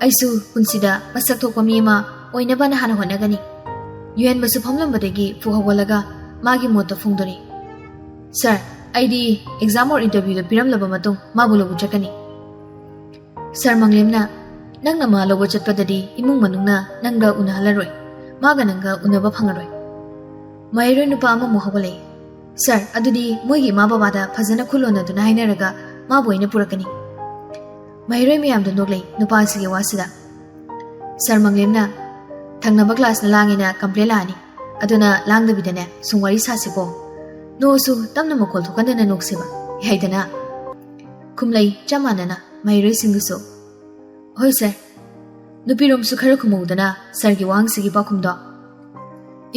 "ꯑꯩꯁꯨ ꯄꯨꯟꯁꯤꯗ ꯃꯁꯛ ꯊꯣꯛꯄ ꯃꯤ ꯑꯃ ꯑꯣꯏꯅꯕꯅ ꯍꯥꯟꯅ ꯍꯣꯠꯅꯒꯅꯤ꯫" ꯌꯨꯍꯦꯟꯕꯁꯨ ꯐꯝꯂꯝꯕꯗꯒꯤ ꯐꯨꯛ ꯍꯧꯒꯠꯂꯒ ꯃꯥꯒꯤ ꯃꯣꯠꯇꯣ ꯐꯣꯡꯗꯣꯔꯛꯏ, "ꯁꯥꯔ, ꯑꯩꯗꯤ ꯑꯦꯛꯖꯥꯝ ꯑꯣꯔ ꯏꯟꯇꯔꯚ꯭ꯌꯨꯗ ꯄꯤꯔꯝꯂꯕ ꯃꯇꯨꯡ ꯃꯥꯕꯨ ꯂꯧꯕ ꯆꯠꯀꯅꯤ꯫" ꯁꯥꯔ ꯃꯪꯂꯦꯝꯅ, "ꯅꯪꯅ ꯃꯥ ꯂꯧꯕ ꯆꯠꯄꯗꯗꯤ ꯏꯃꯨꯡ ꯃꯅꯨꯡꯅ ꯅꯪꯒ ꯎꯅꯍꯜꯂꯔꯣꯏ, ꯃꯥꯒ ꯅꯪꯒ ꯎꯅꯕ ꯐꯪꯉꯔꯣꯏ꯫" ꯃꯍꯩꯔꯣꯏ ꯅꯨꯄꯥ ꯑꯃꯃꯨꯛ ꯍꯧꯒꯠꯂꯛꯏ, "ꯁꯥꯔ, ꯑꯗꯨꯗꯤ ꯃꯣꯏꯒꯤ ꯏꯃꯥ ꯕꯕꯥꯗ ꯐꯖꯅ ꯈꯨꯜꯂꯣꯟꯅꯗꯨꯅ ꯍꯥꯏꯅꯔꯒ ꯃꯥꯕꯨ ꯑꯩꯅ ꯄꯨꯔꯛꯀꯅꯤ꯫" ꯃꯍꯩꯔꯣꯏ ꯃꯌꯥꯝꯗꯣ ꯅꯣꯛꯂꯛꯏ ꯅꯨꯄꯥ ꯑꯁꯤꯒꯤ ꯋꯥꯁꯤꯗ꯫ ꯁꯥꯔ ꯃꯪꯂꯦꯝꯅ, "ꯊꯪꯅꯕ ꯀ꯭ꯂꯥꯁꯅ ꯂꯥꯡꯉꯦꯅ ꯀꯝꯄ꯭ꯂꯦꯟ ꯂꯥꯛꯑꯅꯤ, ꯑꯗꯨꯅ ꯂꯥꯡꯗꯕꯤꯗꯅꯦ ꯁꯨꯝ ꯋꯥꯔꯤ ꯁꯥꯁꯤꯀꯣ꯫ ꯅꯣꯛꯑꯁꯨ ꯇꯞꯅ ꯃꯈꯣꯜ ꯊꯣꯛꯍꯟꯗꯅ ꯅꯣꯛꯁꯦꯕ, ꯌꯥꯏꯗꯅ?" ꯈꯨꯝꯂꯩ ꯆꯞ ꯃꯥꯟꯅꯅ ꯃꯍꯩꯔꯣꯏꯁꯤꯡꯗꯨꯁꯨ꯫ "ꯍꯣꯏ ꯁꯥꯔ꯫" ꯅꯨꯄꯤꯔꯣꯝꯁꯨ ꯈꯔ ꯈꯨꯝꯍꯧꯗꯅ ꯁꯥꯔꯒꯤ ꯋꯥꯍꯪꯁꯤꯒꯤ ꯄꯥꯎꯈꯨꯝꯗꯣ꯫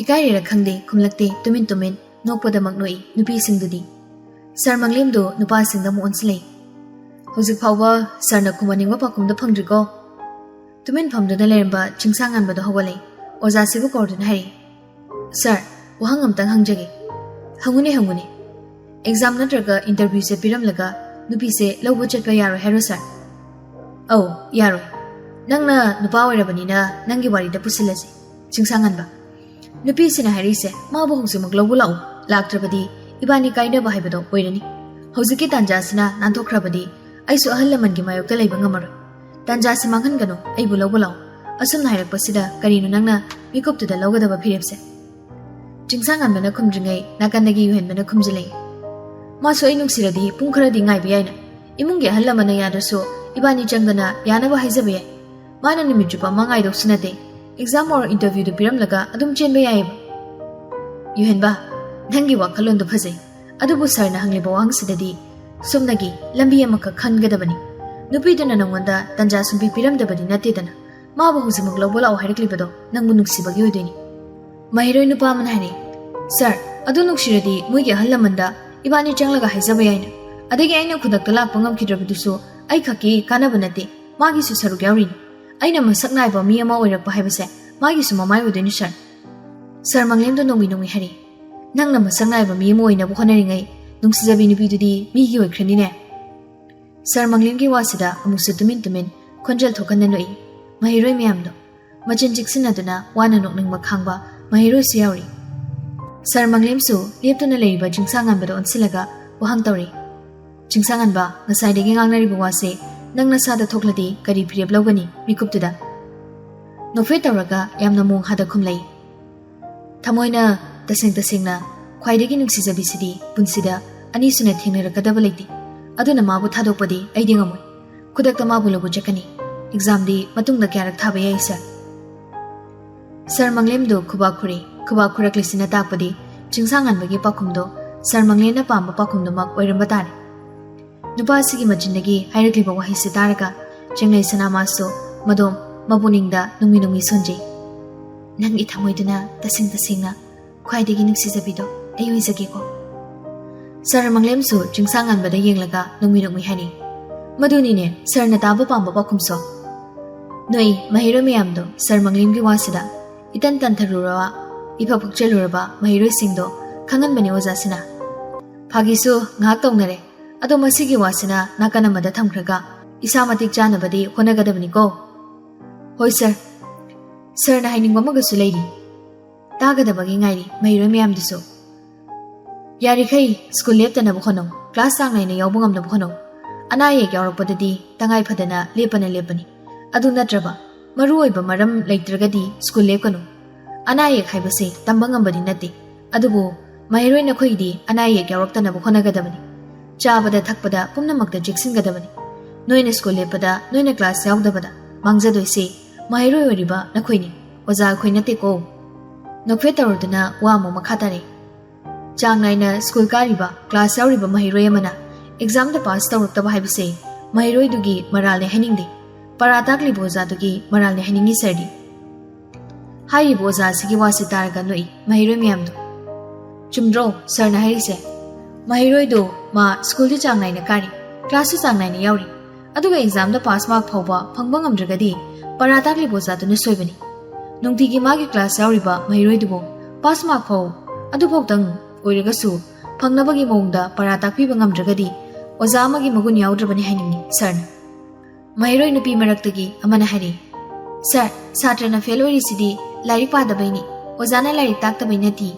ꯏꯀꯥꯏꯔꯤꯔ ꯈꯪꯗꯦ, ꯈꯨꯝꯂꯛꯇꯦ, ꯇꯨꯃꯤꯟ ꯇꯨꯃꯤꯟ ꯅꯣꯛꯄꯗꯃꯛ ꯅꯣꯛꯏ ꯅꯨꯄꯤꯁꯤꯡꯗꯨꯗꯤ꯫ ꯁꯥꯔ ꯃꯪꯂꯦꯝꯗꯨ ꯅꯨꯄꯥꯁꯤꯡꯗ ꯑꯃꯨꯛ ꯑꯣꯟꯁꯤꯜꯂꯛꯏ꯫ ꯍꯧꯖꯤꯛ ꯐꯥꯎꯕ ꯁꯥꯔꯅ ꯈꯨꯝꯍꯟꯅꯤꯡꯕ ꯄꯥꯎꯈꯨꯝꯗ ꯐꯪꯗ꯭ꯔꯤꯀꯣ? ꯇꯨꯃꯤꯟ ꯐꯝꯗꯨꯅ ꯂꯩꯔꯝꯕ ꯆꯤꯡꯁꯥꯡꯉꯥꯟꯕꯗꯣ ꯍꯧꯒꯠꯂꯛꯏ꯫ ꯑꯣꯖꯥꯁꯤꯕꯨ ꯀꯧꯔꯗꯨꯅ ꯍꯥꯏꯔꯛꯏ, "ꯁꯥꯔ, ꯋꯥꯍꯪ ꯑꯃꯇꯪ ꯍꯪꯖꯒꯦ꯫" "ꯍꯪꯉꯨꯅꯦ, ꯍꯪꯉꯨꯅꯦ꯫" "ꯑꯦꯛꯖꯥꯝ ꯅꯠꯇ꯭ꯔꯒ ꯏꯟꯇꯔꯚ꯭ꯌꯨꯁꯦ ꯄꯤꯔꯝꯂꯒ ꯅꯨꯄꯤꯁꯦ ꯂꯧꯕ ꯆꯠꯄ ꯌꯥꯔꯣꯏ ꯍꯥꯏꯔꯣ ꯁꯥꯔ?" "ꯑꯧ, ꯌꯥꯔꯣꯏ꯫ ꯅꯪꯅ ꯅꯨꯄꯥ ꯑꯣꯏꯔꯕꯅꯤꯅ ꯅꯪꯒꯤ ꯋꯥꯔꯤꯗ ꯄꯨꯁꯤꯜꯂꯁꯤ, ꯆꯤꯡꯁꯥꯡꯉꯥꯟꯕ꯫ ꯅꯨꯄꯤꯁꯤꯅ ꯍꯥꯏꯔꯤꯁꯦ ꯃꯥꯕꯨ ꯍꯧꯖꯤꯛꯃꯛ ꯂꯧꯕ ꯂꯥꯛꯎ, ꯂꯥꯛꯇ꯭ꯔꯕꯗꯤ ꯏꯕꯥꯅꯤ ꯀꯥꯏꯅꯕ ꯍꯥꯏꯕꯗꯣ ꯑꯣꯏꯔꯅꯤ꯫ ꯍꯧꯖꯤꯛꯀꯤ ꯇꯥꯟꯖꯥꯁꯤꯅ ꯅꯥꯟꯊꯣꯛꯈ꯭ꯔꯕꯗꯤ ꯑꯩꯁꯨ ꯑꯍꯜ ꯂꯃꯟꯒꯤ ꯃꯥꯌꯣꯛꯇ ꯂꯩꯕ ꯉꯝꯃꯔꯣꯏ꯫ ꯇꯥꯟꯖꯥꯁꯤ ꯃꯥꯡꯍꯟꯒꯅꯨ, ꯑꯩꯕꯨ ꯂꯧꯕ ꯂꯥꯛꯎ꯫" ꯑꯁꯨꯝꯅ ꯍꯥꯏꯔꯛꯄꯁꯤꯗ ꯀꯔꯤꯅꯣ ꯅꯪꯅ ꯃꯤꯀꯨꯞꯇꯨꯗ ꯂꯧꯒꯗꯕ ꯐꯤꯔꯦꯞꯁꯦ? ꯆꯤꯡꯁꯥꯡꯉꯥꯟꯕꯅ ꯈꯨꯝꯗ꯭ꯔꯤꯉꯩ ꯅꯥꯀꯟꯗꯒꯤ ꯌꯨꯍꯦꯟꯕꯅ ꯈꯨꯝꯖꯤꯜꯂꯛꯏ, "ꯃꯥꯁꯨ ꯑꯩ ꯅꯨꯡꯁꯤꯔꯗꯤ ꯄꯨꯡ ꯈꯔꯗꯤ ꯉꯥꯏꯕ ꯌꯥꯏꯅ꯫ ꯏꯃꯨꯡꯒꯤ ꯑꯍꯜ ꯂꯃꯟꯅ ꯌꯥꯗ꯭ꯔꯁꯨ ꯏꯕꯥꯅꯤ ꯆꯪꯗꯅ ꯌꯥꯅꯕ ꯍꯥꯏꯖꯕ ꯌꯥꯏ꯫ ꯃꯥꯅ ꯅꯨꯃꯤꯠ ꯆꯨꯞꯄ ꯑꯃ ꯉꯥꯏꯗꯧꯁꯨ ꯅꯠꯇꯦ꯫ ꯑꯦꯛꯖꯥꯝ ꯑꯣꯔ ꯏꯟꯇꯔꯚ꯭ꯌꯨꯗꯨ ꯄꯤꯔꯝꯂꯒ ꯑꯗꯨꯝ ꯆꯦꯟꯕ ꯌꯥꯏꯑꯕ꯫" "ꯌꯨꯍꯦꯟꯕ, ꯅꯪꯒꯤ ꯋꯥꯈꯜꯂꯣꯟꯗꯣ ꯐꯖꯩ꯫ ꯑꯗꯨꯕꯨ ꯁꯥꯔꯅ ꯍꯪꯂꯤꯕ ꯋꯥꯍꯪꯁꯤꯗꯗꯤ ꯁꯨꯞꯅꯒꯤ ꯂꯝꯕꯤ ꯑꯃꯈꯛ ꯈꯟꯒꯗꯕꯅꯤ꯫ ꯅꯨꯄꯤꯗꯨꯅ ꯅꯪꯉꯣꯟꯗ ꯇꯟꯖꯥ ꯁꯨꯝꯄꯤ ꯄꯤꯔꯝꯗꯕꯗꯤ ꯅꯠꯇꯦꯗꯅ꯫ ꯃꯥꯕꯨ ꯍꯧꯖꯤꯛꯃꯛ ꯂꯧꯕ ꯂꯥꯛꯑꯣ ꯍꯥꯏꯔꯛꯂꯤꯕꯗꯣ ꯅꯪꯕꯨ ꯅꯨꯡꯁꯤꯕꯒꯤ ꯑꯣꯏꯗꯣꯏꯅꯤ꯫" ꯃꯍꯩꯔꯣꯏ ꯅꯨꯄꯥ ꯑꯃꯅ ꯍꯥꯏꯔꯛꯏ, "ꯁꯥꯔ, ꯑꯗꯨ ꯅꯨꯡꯁꯤꯔꯗꯤ ꯃꯣꯏꯒꯤ ꯑꯍꯜ ꯂꯃꯟꯗ ꯏꯕꯥꯅꯤ ꯆꯪꯂꯒ ꯍꯥꯏꯖꯕ ꯌꯥꯏꯅ꯫ ꯑꯗꯒꯤ ꯑꯩꯅ ꯈꯨꯗꯛꯇ ꯂꯥꯛꯄ ꯉꯝꯈꯤꯗ꯭ꯔꯕꯗꯨꯁꯨ ꯑꯩ ꯈꯛꯀꯤ ꯀꯥꯟꯅꯕ ꯅꯠꯇꯦ, ꯃꯥꯒꯤꯁꯨ ꯁꯔꯨꯛ ꯌꯥꯎꯔꯤꯅꯤ꯫ ꯑꯩꯅ ꯃꯁꯛ ꯅꯥꯏꯕ ꯃꯤ ꯑꯃ ꯑꯣꯏꯔꯛꯄ ꯍꯥꯏꯕꯁꯦ ꯃꯥꯒꯤꯁꯨ ꯃꯃꯥꯏ ꯑꯣꯏꯗꯣꯏꯅꯤ ꯁꯥꯔ꯫" ꯁꯥꯔ ꯃꯪꯂꯦꯝꯗꯣ ꯅꯣꯡꯃꯤ ꯅꯣꯡꯃꯤ ꯍꯥꯏꯔꯛꯏ, "ꯅꯪꯅ ꯃꯁꯛ ꯅꯥꯏꯕ ꯃꯤ ꯑꯃ ꯑꯣꯏꯅꯕ ꯍꯣꯠꯅꯔꯤꯉꯩ ꯅꯨꯡꯁꯤꯖꯕꯤ ꯅꯨꯄꯤꯗꯨꯗꯤ ꯃꯤꯒꯤ ꯑꯣꯏꯈ꯭ꯔꯅꯤꯅꯦ꯫" ꯁꯥꯔ ꯃꯪꯂꯦꯝꯒꯤ ꯋꯥꯁꯤꯗ ꯑꯃꯨꯛꯁꯨ ꯇꯨꯃꯤꯟ ꯇꯨꯃꯤꯟ ꯈꯣꯟꯖꯦꯜ ꯊꯣꯛꯍꯟꯅ ꯅꯣꯛꯏ ꯃꯍꯩꯔꯣꯏ ꯃꯌꯥꯝꯗꯣ꯫ ꯃꯆꯤꯟ ꯆꯤꯛꯁꯤꯟꯅꯗꯨꯅ ꯋꯥꯅ ꯅꯣꯛꯅꯤꯡꯕ ꯈꯥꯡꯕ ꯃꯍꯩꯔꯣꯏꯁꯨ ꯌꯥꯎꯔꯤ꯫ ꯁꯥꯔ ꯃꯪꯂꯦꯝꯁꯨ ꯂꯦꯞꯇꯨꯅ ꯂꯩꯔꯤꯕ ꯆꯤꯡꯁꯥꯡꯉꯥꯟꯕꯗ ꯑꯣꯟꯁꯤꯜꯂꯒ ꯋꯥꯍꯪ ꯇꯧꯔꯤ, "ꯆꯤꯡꯁꯥꯡꯉꯥꯟꯕ, ꯉꯁꯥꯏꯗꯒꯤ ꯉꯥꯡꯅꯔꯤꯕ ꯋꯥꯁꯦ ꯅꯪ ꯅꯁꯥꯗ ꯊꯣꯛꯂꯗꯤ ꯀꯔꯤ ꯐꯤꯔꯦꯞ ꯂꯧꯒꯅꯤ ꯃꯤꯀꯨꯞꯇꯨꯗ?" ꯅꯣꯛꯐꯦꯠ ꯇꯧꯔꯒ ꯌꯥꯝꯅ ꯃꯣꯡ ꯍꯥꯗ ꯈꯨꯝꯂꯛꯏ, "ꯊꯃꯣꯏꯅ ꯇꯁꯦꯡ ꯇꯁꯦꯡꯅ ꯈ꯭ꯋꯥꯏꯗꯒꯤ ꯅꯨꯡꯁꯤꯖꯕꯤꯁꯤꯗꯤ ꯄꯨꯟꯁꯤꯗ ꯑꯅꯤꯁꯨꯅ ꯊꯦꯡꯅꯔꯛꯀꯗꯕ ꯂꯩꯇꯦ꯫ ꯑꯗꯨꯅ ꯃꯥꯕꯨ ꯊꯥꯗꯣꯛꯄꯗꯤ ꯑꯩꯗꯤ ꯉꯝꯃꯣꯏ꯫ ꯈꯨꯗꯛꯇ ꯃꯥꯕꯨ ꯂꯧꯕ ꯆꯠꯀꯅꯤ꯫ ꯑꯦꯛꯖꯥꯝꯗꯤ ꯃꯇꯨꯡꯗ ꯀꯌꯥꯔꯛ ꯊꯥꯕ ꯌꯥꯏ, ꯁꯥꯔ?" ꯁꯥꯔ ꯃꯪꯂꯦꯝꯗꯨ ꯈꯨꯕꯥꯛ ꯈꯨꯔꯤ꯫ ꯈꯨꯕꯥꯛ ꯈꯨꯔꯛꯂꯤꯁꯤꯅ ꯇꯥꯛꯄꯗꯤ ꯆꯤꯡꯁꯥꯡꯉꯥꯟꯕꯒꯤ ꯄꯥꯎꯈꯨꯝꯗꯣ ꯁꯥꯔ ꯃꯪꯂꯦꯝꯅ ꯄꯥꯝꯕ ꯄꯥꯎꯈꯨꯝꯗꯨꯃꯛ ꯑꯣꯏꯔꯝꯕ ꯇꯥꯔꯦ꯫ ꯅꯨꯄꯥ ꯑꯁꯤꯒꯤ ꯃꯆꯤꯟꯗꯒꯤ ꯍꯥꯏꯔꯛꯂꯤꯕ ꯋꯥꯍꯩꯁꯤ ꯇꯥꯔꯒ ꯆꯦꯡꯂꯩ ꯁꯅꯥꯃꯥꯁꯁꯨ ꯃꯗꯣꯝ ꯃꯄꯨꯛꯅꯤꯡꯗ ꯅꯨꯡꯃꯤ ꯅꯨꯡꯃꯤ ꯁꯣꯟꯖꯩ꯫ "ꯅꯪꯒꯤ ꯊꯃꯣꯏꯗꯨꯅ ꯇꯁꯦꯡ ꯇꯁꯦꯡꯅ ꯈ꯭ꯋꯥꯏꯗꯒꯤ ꯅꯨꯡꯁꯤꯖꯕꯤꯗꯣ ꯑꯩ ꯑꯣꯏꯖꯒꯦꯀꯣ꯫" ꯁꯥꯔ ꯃꯪꯂꯦꯝꯁꯨ ꯆꯤꯡꯁꯥꯡꯉꯥꯟꯕꯗ ꯌꯦꯡꯂꯒ ꯅꯨꯡꯃꯤ ꯅꯨꯡꯃꯤ ꯍꯥꯏꯔꯤ, ꯃꯗꯨꯅꯤꯅꯦ ꯁꯥꯔꯅ ꯇꯥꯕ ꯄꯥꯝꯕ ꯄꯥꯎꯈꯨꯝꯁꯨ꯫ ꯅꯣꯏ ꯃꯍꯩꯔꯣꯏ ꯃꯌꯥꯝꯗꯣ ꯁꯥꯔ ꯃꯪꯂꯦꯝꯒꯤ ꯋꯥꯁꯤꯗ ꯏꯇꯟ ꯇꯟꯊꯔꯨꯔꯕ, ꯏꯐ ꯐꯛꯆꯜꯂꯨꯔꯕ ꯃꯍꯩꯔꯣꯏꯁꯤꯡꯗꯣ ꯈꯪꯍꯟꯕꯅꯤ ꯑꯣꯖꯥꯁꯤꯅ꯫ ꯐꯥꯒꯤꯁꯨ ꯉꯥꯏꯍꯥꯛ ꯇꯧꯅꯔꯦ꯫ ꯑꯗꯣ ꯃꯁꯤꯒꯤ ꯋꯥꯁꯤꯅ ꯅꯥꯀꯟ ꯑꯃꯗ ꯊꯝꯈ꯭ꯔꯒ ꯏꯁꯥ ꯃꯇꯤꯛ ꯆꯥꯅꯕꯗꯤ ꯍꯣꯠꯅꯒꯗꯕꯅꯤꯀꯣ꯫ ꯍꯣꯏ ꯁꯥꯔ꯫ ꯁꯥꯔꯅ ꯍꯥꯏꯅꯤꯡꯕ ꯑꯃꯒꯁꯨ ꯂꯩꯔꯤ꯫ ꯇꯥꯒꯗꯕꯒꯤ ꯉꯥꯏꯔꯤ ꯃꯍꯩꯔꯣꯏ ꯃꯌꯥꯝꯗꯨꯁꯨ꯫ ꯌꯥꯔꯤꯈꯩ ꯁ꯭ꯀꯨꯜ ꯂꯦꯞꯇꯅꯕ ꯍꯣꯠꯅꯧ, ꯀ꯭ꯂꯥꯁ ꯆꯥꯡ ꯅꯥꯏꯅ ꯌꯥꯎꯕ ꯉꯝꯅꯕ ꯍꯣꯠꯅꯧ꯫ ꯑꯅꯥ ꯑꯌꯦꯛ ꯌꯥꯎꯔꯛꯄꯗꯗꯤ ꯇꯉꯥꯏ ꯐꯗꯅ ꯂꯦꯞꯄꯅ ꯂꯦꯞꯄꯅꯤ꯫ ꯑꯗꯨ ꯅꯠꯇ꯭ꯔꯕ ꯃꯔꯨ ꯑꯣꯏꯕ ꯃꯔꯝ ꯂꯩꯇ꯭ꯔꯒꯗꯤ ꯁ꯭ꯀꯨꯜ ꯂꯦꯞꯀꯅꯨ꯫ ꯑꯅꯥ ꯑꯌꯦꯛ ꯍꯥꯏꯕꯁꯤ ꯇꯝꯕ ꯉꯝꯕꯗꯤ ꯅꯠꯇꯦ꯫ ꯑꯗꯨꯕꯨ ꯃꯍꯩꯔꯣꯏ ꯅꯈꯣꯏꯗꯤ ꯑꯅꯥ ꯑꯌꯦꯛ ꯌꯥꯎꯔꯛꯇꯅꯕ ꯍꯣꯠꯅꯒꯗꯕꯅꯤ꯫ ꯆꯥꯕꯗ ꯊꯛꯄꯗ ꯄꯨꯝꯅꯃꯛꯇ ꯆꯦꯛꯁꯤꯟꯒꯗꯕꯅꯤ꯫ ꯅꯣꯏꯅ ꯁ꯭ꯀꯨꯜ ꯂꯦꯞꯄꯗ ꯅꯣꯏꯅ ꯀ꯭ꯂꯥꯁ ꯌꯥꯎꯗꯕꯗ ꯃꯥꯡꯖꯗꯣꯏꯁꯤ ꯃꯍꯩꯔꯣꯏ ꯑꯣꯏꯔꯤꯕ ꯅꯈꯣꯏꯅꯤ, ꯑꯣꯖꯥ ꯑꯩꯈꯣꯏ ꯅꯠꯇꯦꯀꯣ꯫ ꯅꯣꯛꯐꯦꯠ ꯇꯧꯔꯗꯨꯅ ꯋꯥ ꯑꯃꯨꯛ ꯃꯈꯥ ꯇꯥꯔꯛꯏ꯫ ꯆꯥꯡ ꯅꯥꯏꯅ ꯁ꯭ꯀꯨꯜ ꯀꯥꯔꯤꯕ, ꯀ꯭ꯂꯥꯁ ꯌꯥꯎꯔꯤꯕ ꯃꯍꯩꯔꯣꯏ ꯑꯃꯅ ꯑꯦꯛꯖꯥꯝꯗ ꯄꯥꯁ ꯇꯧꯔꯛꯇꯕ ꯍꯥꯏꯕꯁꯦ ꯃꯍꯩꯔꯣꯏꯗꯨꯒꯤ ꯃꯔꯥꯜꯅꯦ ꯍꯥꯏꯅꯤꯡꯗꯦ, ꯄꯔꯥ ꯇꯥꯛꯂꯤꯕ ꯑꯣꯖꯥꯗꯨꯒꯤ ꯃꯔꯥꯜꯅꯦ ꯍꯥꯏꯅꯤꯡꯉꯤ ꯁꯥꯔꯗꯤ꯫ ꯍꯥꯏꯔꯤꯕ ꯑꯣꯖꯥ ꯑꯁꯤꯒꯤ ꯋꯥꯁꯤ ꯇꯥꯔꯒ ꯅꯣꯛꯏ ꯃꯍꯩꯔꯣꯏ ꯃꯌꯥꯝꯗꯣ꯫ ꯆꯨꯝꯗ꯭ꯔꯣ ꯁꯥꯔꯅ ꯍꯥꯏꯔꯤꯁꯦ? ꯃꯍꯩꯔꯣꯏꯗꯣ ꯃꯥ ꯁ꯭ꯀꯨꯜꯗꯤ ꯆꯥꯡ ꯅꯥꯏꯅ ꯀꯥꯔꯤ, ꯀ꯭ꯂꯥꯁꯁꯨ ꯆꯥꯡ ꯅꯥꯏꯅ ꯌꯥꯎꯔꯤ, ꯑꯗꯨꯒ ꯑꯦꯛꯖꯥꯝꯗ ꯄꯥꯁ ꯃꯥꯔꯛ ꯐꯥꯎꯕ ꯐꯪꯕ ꯉꯝꯗ꯭ꯔꯒꯗꯤ ꯄꯔꯥ ꯇꯥꯛꯂꯤꯕ ꯑꯣꯖꯥꯗꯨꯅ ꯁꯣꯏꯕꯅꯤ꯫ ꯅꯨꯡꯇꯤꯒꯤ ꯃꯥꯒꯤ ꯀ꯭ꯂꯥꯁ ꯌꯥꯎꯔꯤꯕ ꯃꯍꯩꯔꯣꯏꯗꯨꯕꯨ ꯄꯥꯁ ꯃꯥꯔꯛ ꯐꯥꯎ ꯑꯗꯨꯐꯥꯎꯗꯪ ꯑꯣꯏꯔꯒꯁꯨ ꯐꯪꯅꯕꯒꯤ ꯃꯑꯣꯡꯗ ꯄꯔꯥ ꯇꯥꯛꯄꯤꯕ ꯉꯝꯗ꯭ꯔꯒꯗꯤ ꯑꯣꯖꯥ ꯑꯃꯒꯤ ꯃꯒꯨꯟ ꯌꯥꯎꯗ꯭ꯔꯕꯅꯤ ꯍꯥꯏꯅꯤꯡꯉꯤ ꯁꯥꯔꯅ꯫ ꯃꯍꯩꯔꯣꯏ ꯅꯨꯄꯤ ꯃꯔꯛꯇꯒꯤ ꯑꯃꯅ ꯍꯥꯏꯔꯛꯏ, "ꯁꯥꯔ, ꯁꯥꯇ꯭ꯔꯅ ꯐꯦꯜ ꯑꯣꯏꯔꯤꯁꯤꯗꯤ ꯂꯥꯏꯔꯤꯛ ꯄꯥꯗꯕꯩꯅꯤ, ꯑꯣꯖꯥꯅ ꯂꯥꯏꯔꯤꯛ ꯇꯥꯛꯇꯕꯩ ꯅꯠꯇꯦ꯫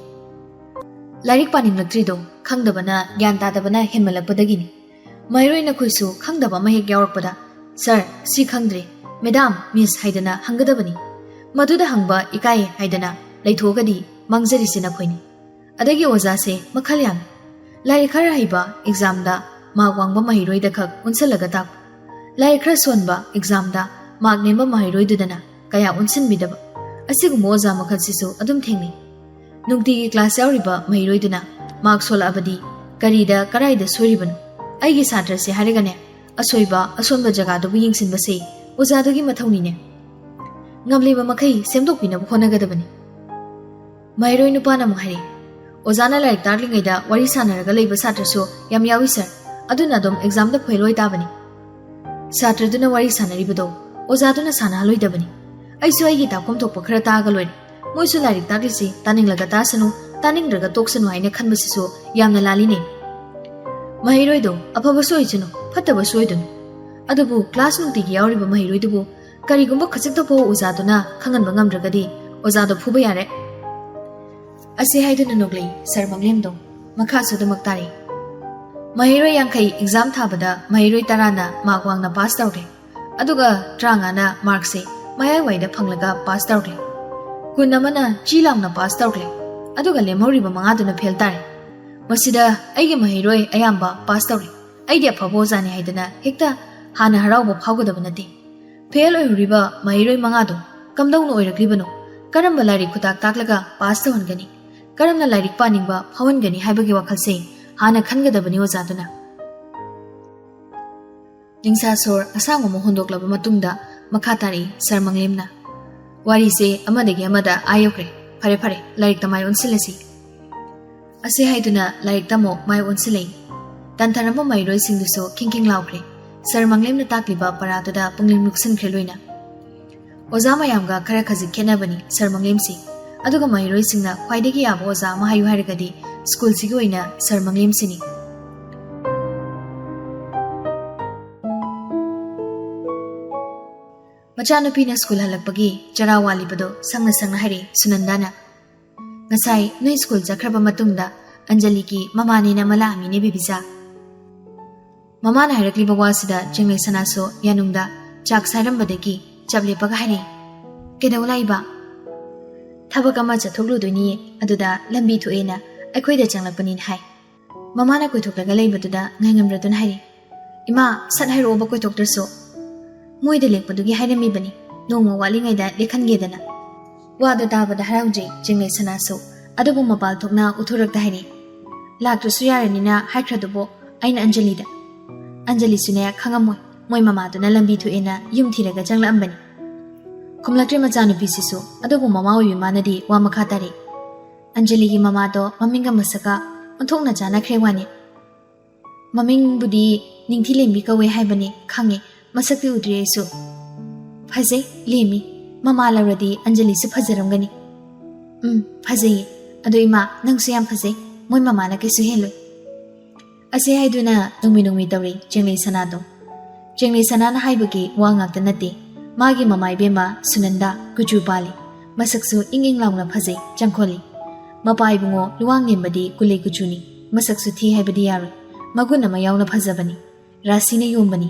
ꯂꯥꯏꯔꯤꯛ ꯄꯥꯅꯤꯡꯂꯛꯇ꯭ꯔꯤꯗꯣ ꯈꯪꯗꯕꯅ, ꯒ꯭ꯌꯥꯟ ꯇꯥꯗꯕꯅ ꯍꯦꯟꯃꯜꯂꯛꯄꯗꯒꯤꯅꯤ"꯫ ꯃꯍꯩꯔꯣꯏ ꯅꯈꯣꯏꯁꯨ ꯈꯪꯗꯕ ꯑꯃ ꯍꯦꯛ ꯌꯥꯎꯔꯛꯄꯗ, "ꯁꯥꯔ, ꯁꯤ ꯈꯪꯗ꯭ꯔꯦ, ꯃꯦꯗꯥꯝ, ꯃꯤꯁ" ꯍꯥꯏꯗꯅ ꯍꯪꯒꯗꯕꯅꯤ꯫ ꯃꯗꯨꯗ ꯍꯪꯕ ꯏꯀꯥꯏ ꯍꯥꯏꯗꯅ ꯂꯩꯊꯣꯛꯑꯒꯗꯤ ꯃꯥꯡꯖꯔꯤꯁꯦ ꯅꯈꯣꯏꯅꯤ꯫ ꯑꯗꯒꯤ ꯑꯣꯖꯥꯁꯦ ꯃꯈꯜ ꯌꯥꯝꯃꯤ꯫ ꯂꯥꯏꯔꯤꯛ ꯈꯔ ꯍꯩꯕ ꯑꯦꯛꯖꯥꯝꯗ ꯃꯥꯔꯛ ꯋꯥꯡꯕ ꯃꯍꯩꯔꯣꯏꯗ ꯈꯛ ꯑꯣꯟꯁꯤꯜꯂꯒ ꯇꯥꯛꯄ꯫ ꯂꯥꯏꯔꯤꯛ ꯈꯔ ꯁꯣꯟꯕ ꯑꯦꯛꯖꯥꯝꯗ ꯃꯥꯔꯛ ꯅꯦꯝꯕ ꯃꯍꯩꯔꯣꯏꯗꯨꯗꯅ ꯀꯌꯥ ꯑꯣꯟꯁꯤꯟꯕꯤꯗꯕ꯫ ꯑꯁꯤꯒꯨꯝꯕ ꯑꯣꯖꯥ ꯃꯈꯜꯁꯤꯁꯨ ꯑꯗꯨꯝ ꯊꯦꯡꯅꯩ꯫ ꯅꯨꯡꯇꯤꯒꯤ ꯀ꯭ꯂꯥꯁ ꯌꯥꯎꯔꯤꯕ ꯃꯍꯩꯔꯣꯏꯗꯨꯅ ꯃꯥꯔꯛ ꯁꯣꯜꯂꯛꯑꯕꯗꯤ ꯀꯔꯤꯗ ꯀꯔꯥꯏꯗ ꯁꯣꯏꯔꯤꯕꯅꯣ? ꯑꯩꯒꯤ ꯁꯥꯇ꯭ꯔꯁꯦ ꯍꯥꯏꯔꯒꯅꯦ, ꯑꯁꯣꯏꯕ ꯑꯁꯣꯟꯕ ꯖꯒꯥꯗꯨꯕꯨ ꯌꯦꯡꯁꯤꯟꯕꯁꯦ ꯑꯣꯖꯥꯗꯨꯒꯤ ꯃꯊꯧꯅꯤꯅꯦ꯫ ꯉꯝꯂꯤꯕ ꯃꯈꯩ ꯁꯦꯝꯗꯣꯛꯄꯤꯅꯕ ꯍꯣꯠꯅꯒꯗꯕꯅꯤ꯫ ꯃꯍꯩꯔꯣꯏ ꯅꯨꯄꯥꯅ ꯑꯃꯨꯛ ꯍꯥꯏꯔꯛꯏ, "ꯑꯣꯖꯥꯅ ꯂꯥꯏꯔꯤꯛ ꯇꯥꯛꯂꯤꯉꯩꯗ ꯋꯥꯔꯤ ꯁꯥꯟꯅꯔꯒ ꯂꯩꯕ ꯁꯥꯇ꯭ꯔꯁꯨ ꯌꯥꯝ ꯌꯥꯎꯏ ꯁꯥꯔ, ꯑꯗꯨꯅ ꯑꯗꯨꯝ ꯑꯦꯛꯖꯥꯝꯗ ꯐꯦꯜ ꯑꯣꯏ ꯇꯥꯕꯅꯤ"꯫ ꯁꯥꯇ꯭ꯔꯗꯨꯅ ꯋꯥꯔꯤ ꯁꯥꯟꯅꯔꯤꯕꯗꯣ ꯑꯣꯖꯥꯗꯨꯅ ꯁꯥꯟꯅꯍꯜꯂꯣꯏꯗꯕꯅꯤ꯫ ꯑꯩꯁꯨ ꯑꯩꯒꯤ ꯇꯥꯛꯐꯝ ꯊꯣꯛꯄ ꯈꯔ ꯇꯥꯛꯑꯒ ꯂꯣꯏꯔꯦ꯫ ꯃꯣꯏꯁꯨ ꯂꯥꯏꯔꯤꯛ ꯇꯥꯛꯂꯤꯁꯤ ꯇꯥꯅꯤꯡꯂꯒ ꯇꯥꯁꯅꯨ, ꯇꯥꯅꯤꯡꯗ꯭ꯔꯒ ꯇꯣꯛꯁꯅꯨ ꯍꯥꯏꯅ ꯈꯟꯕꯁꯤꯁꯨ ꯌꯥꯝꯅ ꯂꯥꯜꯂꯤꯅꯦ꯫ ꯃꯍꯩꯔꯣꯏꯗꯣ ꯑꯐꯕꯁꯨ ꯑꯣꯏꯁꯅꯨ, ꯐꯠꯇꯕꯁꯨ ꯑꯣꯏꯗꯅꯨ, ꯑꯗꯨꯕꯨ ꯀ꯭ꯂꯥꯁ ꯅꯨꯡꯇꯤꯒꯤ ꯌꯥꯎꯔꯤꯕ ꯃꯍꯩꯔꯣꯏꯗꯨꯕꯨ ꯀꯔꯤꯒꯨꯝꯕ ꯈꯖꯤꯛꯇꯐꯥꯎ ꯑꯣꯖꯥꯗꯨꯅ ꯈꯪꯍꯟꯕ ꯉꯝꯗ꯭ꯔꯒꯗꯤ ꯑꯣꯖꯥꯗꯣ ꯐꯨꯕ ꯌꯥꯔꯦ꯫ ꯑꯁꯤ ꯍꯥꯏꯗꯨꯅ ꯅꯣꯛꯂꯛꯏ ꯁꯥꯔ ꯃꯪꯂꯦꯝꯗꯣ꯫ ꯃꯈꯥꯁꯨ ꯑꯗꯨꯃꯛ ꯇꯥꯔꯤ꯫ ꯃꯍꯩꯔꯣꯏ ꯌꯥꯡꯈꯩ ꯑꯦꯛꯖꯥꯝ ꯊꯥꯕꯗ ꯃꯍꯩꯔꯣꯏ ꯇꯔꯥꯅ ꯃꯥꯔꯛ ꯋꯥꯡꯅ ꯄꯥꯁ ꯇꯧꯈ꯭ꯔꯦ꯫ ꯑꯗꯨꯒ ꯇꯔꯥꯃꯉꯥꯅ ꯃꯥꯔꯛꯁꯦ ꯃꯌꯥꯏꯋꯥꯏꯗ ꯐꯪꯂꯒ ꯄꯥꯁ ꯇꯧꯈ꯭ꯔꯦ꯫ ꯀꯨꯟ ꯑꯃꯅ ꯆꯤ ꯂꯥꯎꯅ ꯄꯥꯁ ꯇꯧꯈ꯭ꯔꯦ꯫ ꯑꯗꯨꯒ ꯂꯦꯝꯍꯧꯔꯤꯕ ꯃꯉꯥꯗꯨꯅ ꯐꯦꯜ ꯇꯥꯔꯦ꯫ ꯃꯁꯤꯗ ꯑꯩꯒꯤ ꯃꯍꯩꯔꯣꯏ ꯑꯌꯥꯝꯕ ꯄꯥꯁ ꯇꯧꯔꯦ꯫ ꯑꯩꯗꯤ ꯑꯐꯕ ꯑꯣꯖꯥꯅꯤ ꯍꯥꯏꯗꯅ ꯍꯦꯛꯇ ꯍꯥꯟꯅ ꯍꯔꯥꯎꯕ ꯐꯥꯎꯒꯗꯕ ꯅꯠꯇꯦ꯫ ꯐꯦꯜ ꯑꯣꯏꯍꯧꯔꯤꯕ ꯃꯍꯩꯔꯣꯏ ꯃꯉꯥꯗꯣ ꯀꯝꯗꯧꯅ ꯑꯣꯏꯔꯛꯂꯤꯕꯅꯣ? ꯀꯔꯝꯕ ꯂꯥꯏꯔꯤꯛ ꯈꯨꯇꯥꯛ ꯇꯥꯛꯂꯒ ꯄꯥꯁ ꯇꯧꯍꯟꯒꯅꯤ? ꯀꯔꯝꯅ ꯂꯥꯏꯔꯤꯛ ꯄꯥꯅꯤꯡꯕ ꯐꯥꯎꯍꯟꯒꯅꯤ ꯍꯥꯏꯕꯒꯤ ꯋꯥꯈꯜꯁꯦ ꯍꯥꯟꯅ ꯈꯟꯒꯗꯕꯅꯤ ꯑꯣꯖꯥꯗꯨꯅ꯫ ꯅꯤꯡꯁꯥ ꯁꯣꯔ ꯑꯁꯥꯡꯕ ꯑꯃ ꯍꯣꯟꯗꯣꯛꯂꯕ ꯃꯇꯨꯡꯗ ꯃꯈꯥ ꯇꯥꯔꯛꯏ ꯁꯥꯔ ꯃꯪꯂꯦꯝꯅ꯫ ꯋꯥꯔꯤꯁꯦ ꯑꯃꯗꯒꯤ ꯑꯃꯗ ꯑꯥ ꯌꯧꯈ꯭ꯔꯦ꯫ ꯐꯔꯦ ꯐꯔꯦ, ꯂꯥꯏꯔꯤꯛꯇ ꯃꯥꯏ ꯑꯣꯟꯁꯤꯜꯂꯁꯤ꯫ ꯑꯁꯤ ꯍꯥꯏꯗꯨꯅ ꯂꯥꯏꯔꯤꯛꯇ ꯑꯃꯨꯛ ꯃꯥꯏ ꯑꯣꯟꯁꯤꯜꯂꯛꯏ꯫ ꯇꯟꯊꯔꯝꯕ ꯃꯍꯩꯔꯣꯏꯁꯤꯡꯗꯨꯁꯨ ꯈꯤꯡ ꯈꯤꯡ ꯂꯥꯎꯈ꯭ꯔꯦ꯫ ꯁꯥꯔ ꯃꯪꯂꯦꯝꯅ ꯇꯥꯛꯂꯤꯕ ꯄꯔꯥꯗꯨꯗ ꯄꯨꯛꯅꯤꯡ ꯂꯨꯞꯁꯤꯟꯈ꯭ꯔꯦ ꯂꯣꯏꯅ꯫ ꯑꯣꯖꯥ ꯃꯌꯥꯝꯒ ꯈꯔ ꯈꯖꯤꯛ ꯈꯦꯠꯅꯕꯅꯤ ꯁꯥꯔ ꯃꯪꯂꯦꯝꯁꯤ꯫ ꯑꯗꯨꯒ ꯃꯍꯩꯔꯣꯏꯁꯤꯡꯅ ꯈ꯭ꯋꯥꯏꯗꯒꯤ ꯌꯥꯕ ꯑꯣꯖꯥ ꯑꯃ ꯍꯥꯏꯌꯨ ꯍꯥꯏꯔꯒꯗꯤ ꯁ꯭ꯀꯨꯜꯁꯤꯒꯤ ꯑꯣꯏꯅ ꯁꯥꯔ ꯃꯪꯂꯦꯝꯁꯤꯅꯤ꯫ ꯃꯆꯥꯅꯨꯄꯤꯅ ꯁ꯭ꯀꯨꯜ ꯍꯜꯂꯛꯄꯒꯤ ꯆꯔꯥ ꯋꯥꯜꯂꯤꯕꯗꯣ ꯁꯪꯅ ꯁꯪꯅ ꯍꯥꯏꯔꯛꯏ ꯁꯨꯅꯟꯗꯥꯅ꯫ "ꯉꯁꯥꯏ ꯅꯣꯏ ꯁ꯭ꯀꯨꯜ ꯆꯠꯈ꯭ꯔꯕ ꯃꯇꯨꯡꯗ ꯑꯟꯖꯂꯤꯒꯤ ꯃꯃꯥꯅꯦꯅ ꯑꯃ ꯂꯥꯛꯑꯝꯃꯤꯅꯦ ꯕꯦꯕꯤꯖꯥ꯫" ꯃꯃꯥꯅ ꯍꯥꯏꯔꯛꯂꯤꯕ ꯋꯥꯁꯤꯗ ꯆꯤꯡꯂꯩ ꯁꯅꯥꯁꯨ ꯌꯥꯅꯨꯡꯗ ꯆꯥꯛ ꯁꯥꯏꯔꯝꯕꯗꯒꯤ ꯆꯞ ꯂꯦꯞꯄꯒ ꯍꯥꯏꯔꯛꯏ, "ꯀꯩꯗꯧ ꯂꯥꯛꯏꯕ?" "ꯊꯕꯛ ꯑꯃ ꯆꯠꯊꯣꯛꯂꯨꯗꯣꯏꯅꯤ, ꯑꯗꯨꯗ ꯂꯝꯕꯤ ꯊꯣꯛꯑꯦꯅ ꯑꯩꯈꯣꯏꯗ ꯆꯪꯂꯛꯄꯅꯤꯅ ꯍꯥꯏ꯫" ꯃꯃꯥꯅ ꯀꯣꯏꯊꯣꯛꯂꯒ ꯂꯩꯕꯗꯨꯗ ꯉꯥꯏꯉꯝꯗ꯭ꯔꯗꯨꯅ ꯍꯥꯏꯔꯛꯏ, "ꯏꯃꯥ, ꯁꯠ ꯍꯥꯏꯔꯛꯑꯣꯕ ꯀꯣꯏꯊꯣꯛꯇ꯭ꯔꯁꯨ꯫ ꯃꯣꯏꯗ ꯂꯦꯛꯄꯗꯨꯒꯤ ꯍꯥꯏꯔꯝꯃꯤꯕꯅꯤ, ꯅꯣꯡꯃ ꯋꯥꯠꯂꯤꯉꯩꯗ ꯂꯦꯛꯍꯟꯒꯦꯗꯅ꯫" ꯋꯥꯗꯣ ꯇꯥꯕꯗ ꯍꯔꯥꯎꯖꯩ ꯆꯤꯡꯂꯩ ꯁꯅꯥꯁꯨ, ꯑꯗꯨꯕꯨ ꯃꯄꯥꯜ ꯊꯣꯛꯅ ꯎꯊꯨꯔꯛꯇ ꯍꯥꯏꯔꯛꯏ, "ꯂꯥꯛꯇ꯭ꯔꯁꯨ ꯌꯥꯔꯅꯤꯅ ꯍꯥꯏꯈ꯭ꯔꯗꯨꯕꯨ ꯑꯩꯅ ꯑꯟꯖꯂꯤꯗ꯫" ꯑꯟꯖꯂꯤꯁꯨꯅꯦ ꯈꯪꯉꯝꯃꯣꯏ, ꯃꯣꯏ ꯃꯃꯥꯗꯨꯅ ꯂꯝꯕꯤ ꯊꯣꯛꯑꯦꯅ ꯌꯨꯝ ꯊꯤꯔꯒ ꯆꯪꯂꯛꯑꯝꯕꯅꯤ꯫ ꯈꯨꯝꯂꯛꯇ꯭ꯔꯦ ꯃꯆꯥꯅꯨꯄꯤꯁꯤꯁꯨ, ꯑꯗꯨꯕꯨ ꯃꯃꯥ ꯑꯣꯏꯕꯤ ꯃꯥꯅꯗꯤ ꯋꯥ ꯃꯈꯥ ꯇꯥꯔꯛꯏ꯫ "ꯑꯟꯖꯂꯤꯒꯤ ꯃꯃꯥꯗꯣ ꯃꯃꯤꯡꯒ ꯃꯁꯛꯀ ꯑꯣꯟꯊꯣꯛꯅ ꯆꯥꯅꯈ꯭ꯔꯦ ꯋꯥꯅꯤ꯫ ꯃꯃꯤꯡꯕꯨꯗꯤ ꯅꯤꯡꯊꯤꯂꯦꯝꯕꯤ ꯀꯧꯋꯦ ꯍꯥꯏꯕꯅꯤ, ꯈꯪꯉꯦ, ꯃꯁꯛꯇꯤ ꯎꯗ꯭ꯔꯤ ꯑꯩꯁꯨ꯫ ꯐꯖꯩ, ꯂꯦꯝꯃꯤ꯫ ꯃꯃꯥ ꯂꯧꯔꯗꯤ ꯑꯟꯖꯂꯤꯁꯨ ꯐꯖꯔꯝꯒꯅꯤ꯫ ꯎꯝ, ꯐꯖꯩꯌꯦ꯫ ꯑꯗꯣ ꯏꯃꯥ, ꯅꯪꯁꯨ ꯌꯥꯝ ꯐꯖꯩ꯫ ꯃꯣꯏ ꯃꯃꯥꯅ ꯀꯩꯁꯨ ꯍꯦꯜꯂꯣꯏ꯫ ꯑꯁꯤ ꯍꯥꯏꯗꯨꯅ ꯅꯣꯡꯃꯤ ꯅꯣꯡꯃꯤ ꯇꯧꯔꯤ ꯆꯦꯡꯂꯩ ꯁꯅꯥꯗꯣ꯫ ꯆꯦꯡꯂꯩ ꯁꯅꯥꯅ ꯍꯥꯏꯕꯒꯤ ꯋꯥ ꯉꯥꯛꯇ ꯅꯠꯇꯦ꯫ ꯃꯥꯒꯤ ꯃꯃꯥ ꯏꯕꯦꯝꯃ ꯁꯨꯅꯟꯗ ꯀꯨꯆꯨ ꯄꯥꯜꯂꯤ꯫ ꯃꯁꯛꯁꯨ ꯏꯪ ꯏꯪ ꯂꯥꯎꯅ ꯐꯖꯩ, ꯆꯪꯈꯣꯜꯂꯤ꯫ ꯃꯄꯥ ꯏꯕꯨꯡꯉꯣ ꯂꯨꯋꯥꯡꯂꯦꯝꯕꯗꯤ ꯀꯨꯂꯩ ꯀꯨꯆꯨꯅꯤ꯫ ꯃꯁꯛꯁꯨ ꯊꯤ ꯍꯥꯏꯕꯗꯤ ꯌꯥꯔꯣꯏ꯫ ꯃꯒꯨꯟ ꯑꯃ ꯌꯥꯎꯅ ꯐꯖꯕꯅꯤ꯫ ꯔꯥꯁꯤꯅ ꯌꯣꯝꯕꯅꯤ꯫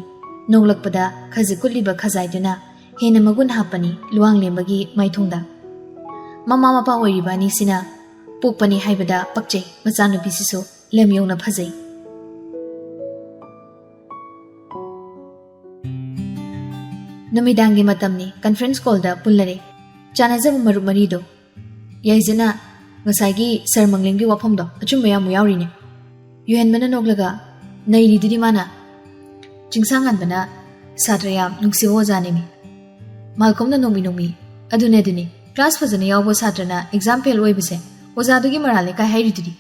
ꯅꯣꯛꯂꯛꯄꯗ ꯈꯖꯤꯛ ꯀꯨꯠꯂꯤꯕ ꯈꯖꯥꯏꯗꯨꯅ ꯍꯦꯟꯅ ꯃꯒꯨꯟ ꯍꯥꯞꯄꯅꯤ ꯂꯨꯋꯥꯡꯂꯦꯝꯕꯒꯤ ꯃꯥꯏꯊꯣꯡꯗ꯫ ꯃꯃꯥ ꯃꯄꯥ ꯑꯣꯏꯔꯤꯕ ꯑꯅꯤꯁꯤꯅ ꯄꯣꯛꯄꯅꯤ ꯍꯥꯏꯕꯗ ꯄꯛꯆꯩ ꯃꯆꯥꯅꯨꯄꯤꯁꯤꯁꯨ꯫ ꯂꯝ ꯌꯧꯅ ꯐꯖꯩ꯫ ꯅꯨꯃꯤꯗꯥꯡꯒꯤ ꯃꯇꯝꯅꯤ, conference callꯗ ꯄꯨꯜꯂꯔꯦ꯫ ꯆꯥꯟꯅꯖꯕ ꯃꯔꯨꯞ ꯃꯔꯤꯗꯣ꯫ ꯌꯥꯏꯖꯅ ꯉꯁꯥꯏꯒꯤ ꯁꯔ ꯃꯪꯂꯦꯝꯒꯤ ꯋꯥꯐꯝꯗꯣ ꯑꯆꯨꯝꯕ ꯌꯥꯝ ꯌꯥꯎꯔꯤꯅꯦ꯫ ꯌꯨꯍꯦꯟꯕꯅ ꯅꯣꯛꯂꯒ ꯅꯩꯔꯤꯗꯨꯗꯤ ꯃꯥꯅ꯫ ꯆꯤꯡꯁꯥꯡꯉꯥꯟꯕꯅ ꯁꯥꯇ꯭ꯔ ꯌꯥꯝ ꯅꯨꯡꯁꯤꯕ ꯑꯣꯖꯥꯅꯦꯃꯤ꯫ ꯃꯥꯜꯀꯣꯝꯅ ꯅꯣꯡꯃꯤ ꯅꯣꯡꯃꯤ꯫ ꯑꯗꯨꯅꯦ ꯑꯗꯨꯅꯤ, class ꯐꯖꯅ ꯌꯥꯎꯕ ꯁꯥꯇ꯭ꯔꯅ exam fail ꯑꯣꯏꯕꯁꯦ ꯑꯣꯖꯥꯗꯨꯒꯤ ꯃꯔꯥꯜ ꯂꯩꯀꯥꯏ ꯍꯥꯏꯔꯤꯗꯨꯗꯤ꯫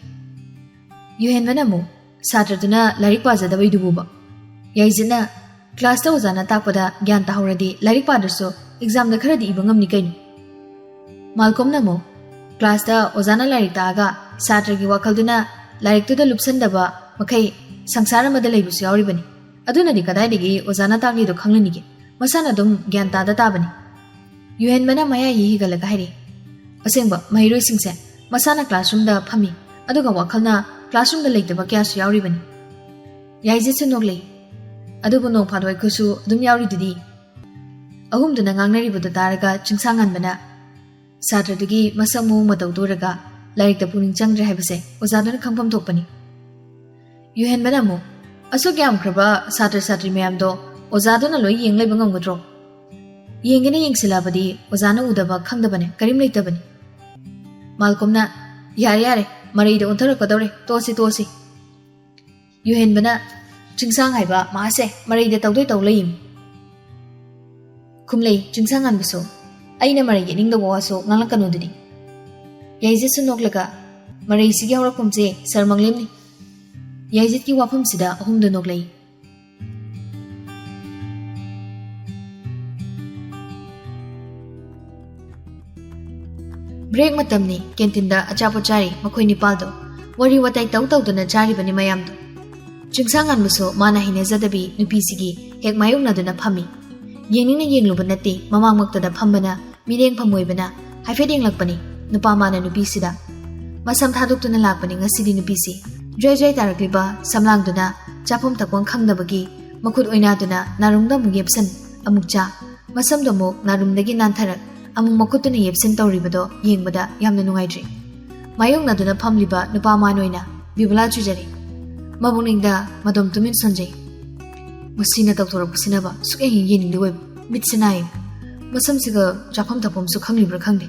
ꯌꯨꯍꯦꯟꯕꯅ ꯑꯃꯨꯛ ꯁꯥꯇ꯭ꯔꯗꯨꯅ ꯂꯥꯏꯔꯤꯛ ꯄꯥꯖꯗꯕꯩꯗꯨꯕꯨꯕ꯫ ꯌꯥꯏꯖꯅ classꯇ ꯑꯣꯖꯥꯅ ꯇꯥꯛꯄꯗ ꯒ꯭ꯌꯥꯟ ꯇꯥꯍꯧꯔꯗꯤ ꯂꯥꯏꯔꯤꯛ ꯄꯥꯗ꯭ꯔꯁꯨ examꯗ ꯈꯔꯗꯤ ꯏꯕ ꯉꯝꯅꯤ ꯀꯩꯅꯣ꯫ ꯃꯥꯜꯀꯣꯝꯅ ꯑꯃꯨꯛ classꯇ ꯑꯣꯖꯥꯅ ꯂꯥꯏꯔꯤꯛ ꯇꯥꯛꯑꯒ ꯁꯥꯇ꯭ꯔꯒꯤ ꯋꯥꯈꯜꯗꯨꯅ ꯂꯥꯏꯔꯤꯛꯇꯨꯗ ꯂꯨꯞꯁꯟꯗꯕ ꯃꯈꯩ ꯁꯪꯁꯥꯔ ꯑꯃꯗ ꯂꯩꯕꯁꯨ ꯌꯥꯎꯔꯤꯕꯅꯤ꯫ ꯑꯗꯨꯅꯗꯤ ꯀꯗꯥꯏꯗꯒꯤ ꯑꯣꯖꯥꯅ ꯇꯥꯛꯂꯤꯗꯣ ꯈꯪꯂꯅꯤꯒꯦ? ꯃꯁꯥꯅ ꯑꯗꯨꯝ ꯒ꯭ꯌꯥꯟ ꯇꯥꯗ ꯇꯥꯕꯅꯤ꯫ ꯌꯨꯍꯦꯟꯕꯅ ꯃꯌꯥꯏ ꯍꯤꯒꯠꯂꯒ ꯍꯥꯏꯔꯤ, "ꯑꯁꯦꯡꯕ, ꯃꯍꯩꯔꯣꯏꯁꯤꯡꯁꯦ ꯃꯁꯥꯅ classroomꯗ ꯐꯝꯃꯤ, ꯑꯗꯨꯒ ꯋꯥꯈꯜꯅ classroomꯗ ꯂꯩꯇꯕ ꯀꯌꯥꯁꯨ ꯌꯥꯎꯔꯤꯕꯅꯤ꯫" ꯌꯥꯏꯖꯠꯁꯨ ꯅꯣꯛꯂꯛꯏ꯫ "ꯑꯗꯨꯕꯨ ꯅꯣꯡ ꯐꯥꯗꯣꯛ ꯑꯩꯈꯣꯏꯁꯨ ꯑꯗꯨꯝ ꯌꯥꯎꯔꯤꯗꯨꯗꯤ꯫" ꯑꯍꯨꯝꯗꯨꯅ ꯉꯥꯡꯅꯔꯤꯕꯗꯣ ꯇꯥꯔꯒ ꯆꯤꯡꯁꯥꯡꯉꯥꯟꯕꯅ ꯁꯥꯇ꯭ꯔꯗꯨꯒꯤ ꯃꯁꯛ ꯃꯑꯣꯡ ꯃꯇꯧꯗꯨ ꯎꯔꯒ ꯂꯥꯏꯔꯤꯛꯇ ꯄꯨꯛꯅꯤꯡ ꯆꯪꯗ꯭ꯔꯦ ꯍꯥꯏꯕꯁꯦ ꯑꯣꯖꯥꯗꯨꯅ ꯈꯪꯐꯝ ꯊꯣꯛꯄꯅꯤ꯫ ꯌꯨꯍꯦꯟꯕꯅ ꯑꯃꯨꯛ, "ꯑꯁꯨꯛ ꯌꯥꯝꯈ꯭ꯔꯕ ꯁꯥꯇ꯭ꯔ ꯁꯥꯇ꯭ꯔꯤ ꯃꯌꯥꯝꯗꯣ ꯑꯣꯖꯥꯗꯨꯅ ꯂꯣꯏ ꯌꯦꯡ ꯂꯩꯕ ꯉꯝꯒꯗ꯭ꯔꯣ? ꯌꯦꯡꯒꯦꯅ ꯌꯦꯡꯁꯤꯜꯂꯛꯑꯕꯗꯤ ꯑꯣꯖꯥꯅ ꯎꯗꯕ ꯈꯪꯗꯕꯅꯦ ꯀꯔꯤꯝ ꯂꯩꯇꯕꯅꯤ꯫" ꯃꯥꯜꯀꯣꯝꯅ, "ꯌꯥꯔꯦ ꯌꯥꯔꯦ, ꯃꯔꯩꯗ ꯑꯣꯟꯊꯔꯛꯀꯗꯧꯔꯦ, ꯇꯣꯛꯑꯁꯤ ꯇꯣꯛꯑꯁꯤ꯫" ꯌꯨꯍꯦꯟꯕꯅ, "ꯆꯤꯡꯁꯥꯡ ꯍꯥꯏꯕ ꯃꯥꯁꯦ ꯃꯔꯩꯗ ꯇꯧꯗꯣꯏ ꯇꯧ ꯂꯩꯌꯦꯃꯤ꯫" ꯈꯨꯝꯂꯩ ꯆꯤꯡꯁꯥꯡꯉꯥꯟꯕꯁꯨ, "ꯑꯩꯅ ꯃꯔꯩ ꯌꯦꯠꯅꯤꯡꯗꯕ ꯋꯥꯁꯨ ꯉꯥꯡꯂꯛꯀꯅꯨ ꯑꯗꯨꯗꯤ꯫" ꯌꯥꯏꯖꯠꯁꯨ ꯅꯣꯛꯂꯒ, "ꯃꯔꯩꯁꯤꯒꯤ ꯍꯧꯔꯛꯐꯝꯁꯦ ꯁꯥꯔ ꯃꯪꯂꯦꯝꯅꯤ꯫" ꯌꯥꯏꯖꯠꯀꯤ ꯋꯥꯐꯝꯁꯤꯗ ꯑꯍꯨꯝꯗꯨ ꯅꯣꯛꯂꯩ꯫ ꯕ꯭ꯔꯦꯛ ꯃꯇꯝꯅꯤ, ꯀꯦꯟꯇꯤꯟꯗ ꯑꯆꯥꯄꯣꯠ ꯆꯥꯔꯤ ꯃꯈꯣꯏ ꯅꯤꯄꯥꯜꯗꯣ꯫ ꯋꯥꯔꯤ ꯋꯥꯇꯥꯏ ꯇꯧ ꯇꯧꯗꯨꯅ ꯆꯥꯔꯤꯕꯅꯤ ꯃꯌꯥꯝꯗꯣ꯫ ꯆꯤꯡꯁꯥꯡꯉꯥꯟꯕꯁꯨ ꯃꯥꯅ ꯍꯩꯅꯖꯗꯕꯤ ꯅꯨꯄꯤꯁꯤꯒꯤ ꯍꯦꯛ ꯃꯥꯌꯣꯛꯅꯗꯨꯅ ꯐꯝꯃꯤ꯫ ꯌꯦꯡꯅꯤꯡꯅ ꯌꯦꯡꯂꯨꯕ ꯅꯠꯇꯦ, ꯃꯃꯥꯡꯃꯛꯇꯗ ꯐꯝꯕꯅ ꯃꯤꯔꯦꯡ ꯐꯝ ꯑꯣꯏꯕꯅ ꯍꯥꯏꯐꯦꯠ ꯌꯦꯡꯂꯛꯄꯅꯤ ꯅꯨꯄꯥ ꯃꯥꯅ ꯅꯨꯄꯤꯁꯤꯗ꯫ ꯃꯁꯝ ꯊꯥꯗꯣꯛꯇꯨꯅ ꯂꯥꯛꯄꯅꯤ ꯉꯁꯤꯗꯤ ꯅꯨꯄꯤꯁꯤ꯫ ꯖ꯭ꯋꯥꯏ ꯖ꯭ꯋꯥꯏ ꯇꯥꯔꯛꯂꯤꯕ ꯁꯝꯂꯥꯡꯗꯨꯅ ꯆꯥꯐꯝ ꯊꯛꯐꯝ ꯈꯪꯗꯕꯒꯤ ꯃꯈꯨꯠ ꯑꯣꯏꯅꯥꯗꯨꯅ ꯅꯥꯔꯨꯡꯗ ꯑꯃꯨꯛ ꯌꯦꯞꯁꯟ, ꯑꯃꯨꯛ ꯆꯥ꯫ ꯃꯁꯝꯗꯣ ꯑꯃꯨꯛ ꯅꯥꯔꯨꯝꯗꯒꯤ ꯅꯥꯟꯊꯔꯛ, ꯑꯃꯨꯛ ꯃꯈꯨꯠꯇꯨꯅ ꯌꯦꯞꯁꯤꯟ ꯇꯧꯔꯤꯕꯗꯣ ꯌꯦꯡꯕꯗ ꯌꯥꯝꯅ ꯅꯨꯡꯉꯥꯏꯇ꯭ꯔꯤ꯫ ꯃꯥꯌꯣꯛꯅꯗꯨꯅ ꯐꯝꯂꯤꯕ ꯅꯨꯄꯥ ꯃꯥꯟ ꯑꯣꯏꯅ ꯕꯤꯕꯨꯂꯥ ꯆꯨꯖꯔꯤ꯫ ꯃꯕꯨꯛꯅꯤꯡꯗ ꯃꯗꯣꯝ ꯇꯨꯃꯤꯟ ꯁꯣꯟꯖꯩ꯫ ꯃꯁꯤꯅ ꯇꯧꯊꯣꯔꯛꯄꯁꯤꯅꯕ ꯁꯨꯛꯌꯦꯡ ꯍꯦꯛ ꯌꯦꯡꯅꯤꯡꯗꯦ ꯑꯣꯏꯕ꯫ ꯃꯤꯠꯁꯦ ꯅꯥꯏ꯫ ꯃꯁꯝꯁꯤꯒ ꯆꯥꯐꯝ ꯊꯛꯐꯝꯁꯨ ꯈꯪꯂꯤꯕ꯭ꯔꯥ ꯈꯪꯗꯦ꯫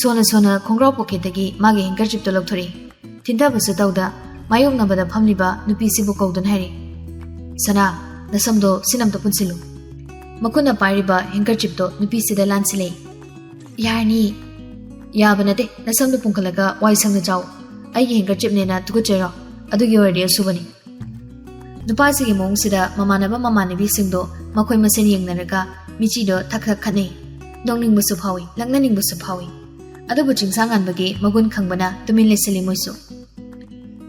ꯁꯣꯟꯅ ꯁꯣꯟꯅ ꯈꯣꯡꯒ꯭ꯔꯥꯎ ꯄꯣꯀꯦꯠꯇꯒꯤ ꯃꯥꯒꯤ ꯍꯦꯡꯀꯔꯆꯤꯞꯇꯣ ꯂꯧꯊꯣꯔꯛꯏ꯫ ꯊꯤꯟꯊꯕꯁꯨ ꯇꯧꯗ ꯃꯥꯌꯣꯛꯅꯕꯗ ꯐꯝꯂꯤꯕ ꯅꯨꯄꯤꯁꯤꯕꯨ ꯀꯧꯗꯨꯅ ꯍꯥꯏꯔꯛꯏ, "ꯁꯅꯥ, ꯅꯁꯝꯗꯣ ꯁꯤꯅ ꯑꯝꯇ ꯄꯨꯟꯁꯤꯜꯂꯨ꯫" ꯃꯈꯨꯠꯅ ꯄꯥꯏꯔꯤꯕ ꯍꯦꯡꯀꯔꯆꯤꯞꯇꯣ ꯅꯨꯄꯤꯁꯤꯗ ꯂꯥꯟꯁꯤꯜꯂꯛꯏ꯫ "ꯌꯥꯔꯅꯤ꯫" "ꯌꯥꯕ ꯅꯠꯇꯦ, ꯅꯁꯝꯗꯣ ꯄꯨꯟꯈꯠꯂꯒ ꯋꯥꯏ ꯁꯪꯅ ꯆꯥꯎ꯫ ꯑꯩꯒꯤ ꯍꯦꯡꯀꯔꯆꯤꯞꯅꯦꯅ ꯇꯨꯀꯠꯆꯩꯔꯣ? ꯑꯗꯨꯒꯤ ꯑꯣꯏꯔꯗꯤ ꯑꯁꯨꯕꯅꯤ꯫" ꯅꯨꯄꯥꯁꯤꯒꯤ ꯃꯑꯣꯡꯁꯤꯗ ꯃꯃꯥꯟꯅꯕ ꯃꯃꯥꯟꯅꯕꯤꯁꯤꯡꯗꯣ ꯃꯈꯣꯏ ꯃꯁꯦꯟ ꯌꯦꯡꯅꯔꯒ ꯃꯤꯆꯤꯗꯣ ꯊꯛ ꯊꯛ ꯈꯠꯅꯩ꯫ ꯅꯣꯛꯅꯤꯡꯕꯁꯨ ꯐꯥꯎꯏ, ꯂꯛꯅꯅꯤꯡꯕꯁꯨ ꯐꯥꯎꯏ꯫ ꯑꯗꯨꯕꯨ ꯆꯤꯡꯁꯥꯡꯉꯥꯟꯕꯒꯤ ꯃꯒꯨꯟ ꯈꯪꯕꯅ ꯇꯨꯃꯤꯟ ꯂꯩꯁꯤꯜꯂꯤ ꯃꯣꯏꯁꯨ꯫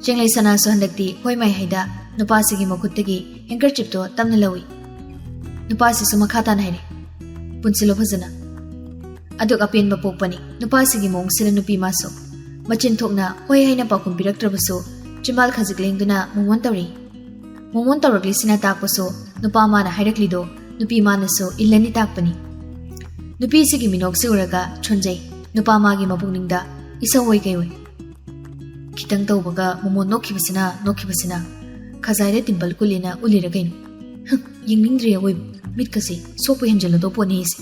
ꯆꯦꯡꯂꯩ ꯁꯅꯥꯁꯨ ꯍꯟꯗꯛꯇꯤ ꯍꯣꯏ ꯃꯥꯏ ꯍꯥꯏꯗ ꯅꯨꯄꯥꯁꯤꯒꯤ ꯃꯈꯨꯠꯇꯒꯤ ꯍꯦꯡꯀꯔꯆꯤꯞꯇꯣ ꯇꯞꯅ ꯂꯧꯏ꯫ ꯅꯨꯄꯥꯁꯤꯁꯨ ꯃꯈꯥ ꯇꯥꯅ ꯍꯥꯏꯔꯦ, "ꯄꯨꯟꯁꯤꯜꯂꯣ ꯐꯖꯅ꯫" ꯑꯗꯨꯛ ꯑꯄꯦꯟꯕ ꯄꯣꯛꯄꯅꯤ ꯅꯨꯄꯥꯁꯤꯒꯤ ꯃꯑꯣꯡꯁꯤꯗ ꯅꯨꯄꯤ ꯃꯥꯁꯨ꯫ ꯃꯆꯤꯟ ꯊꯣꯛꯅ ꯍꯣꯏ ꯍꯥꯏꯅ ꯄꯥꯎꯈꯨꯝ ꯄꯤꯔꯛꯇ꯭ꯔꯕꯁꯨ ꯆꯤꯝꯕꯥꯜ ꯈꯖꯤꯛ ꯂꯦꯡꯗꯨꯅ ꯃꯣꯃꯣꯟ ꯇꯧꯔꯤ꯫ ꯃꯣꯃꯣꯟ ꯇꯧꯔꯛꯂꯤꯁꯤꯅ ꯇꯥꯛꯄꯁꯨ ꯅꯨꯄꯥ ꯃꯥꯅ ꯍꯥꯏꯔꯛꯂꯤꯗꯣ ꯅꯨꯄꯤ ꯃꯥꯅꯁꯨ ꯏꯜꯂꯅꯤ ꯇꯥꯛꯄꯅꯤ꯫ ꯅꯨꯄꯤꯁꯤꯒꯤ ꯃꯤꯅꯣꯛꯁꯤ ꯎꯔꯒ ꯁꯣꯟꯖꯩ ꯅꯨꯄꯥ ꯃꯥꯒꯤ ꯃꯄꯨꯛꯅꯤꯡꯗ ꯏꯁꯧ ꯑꯣꯏ ꯀꯩ ꯑꯣꯏ꯫ ꯈꯤꯇꯪ ꯇꯧꯕꯒ ꯃꯣꯃꯣꯟ ꯅꯣꯛꯈꯤꯕꯁꯤꯅ, ꯅꯣꯛꯈꯤꯕꯁꯤꯅ꯫ ꯈꯖꯥꯏꯗ ꯗꯤꯝꯄꯜ ꯀꯨꯜꯂꯤꯅ ꯎꯜꯂꯤꯔ ꯀꯩꯅꯣ? ꯍꯨꯝ, ꯌꯦꯡꯅꯤꯡꯗ꯭ꯔꯦ ꯑꯋꯣꯏꯕ꯫ ꯃꯤꯠꯀꯁꯦ ꯁꯣꯛꯄ ꯍꯦꯟꯖꯜꯂꯗꯧ ꯄꯣꯠꯅꯤ ꯑꯩꯁꯦ꯫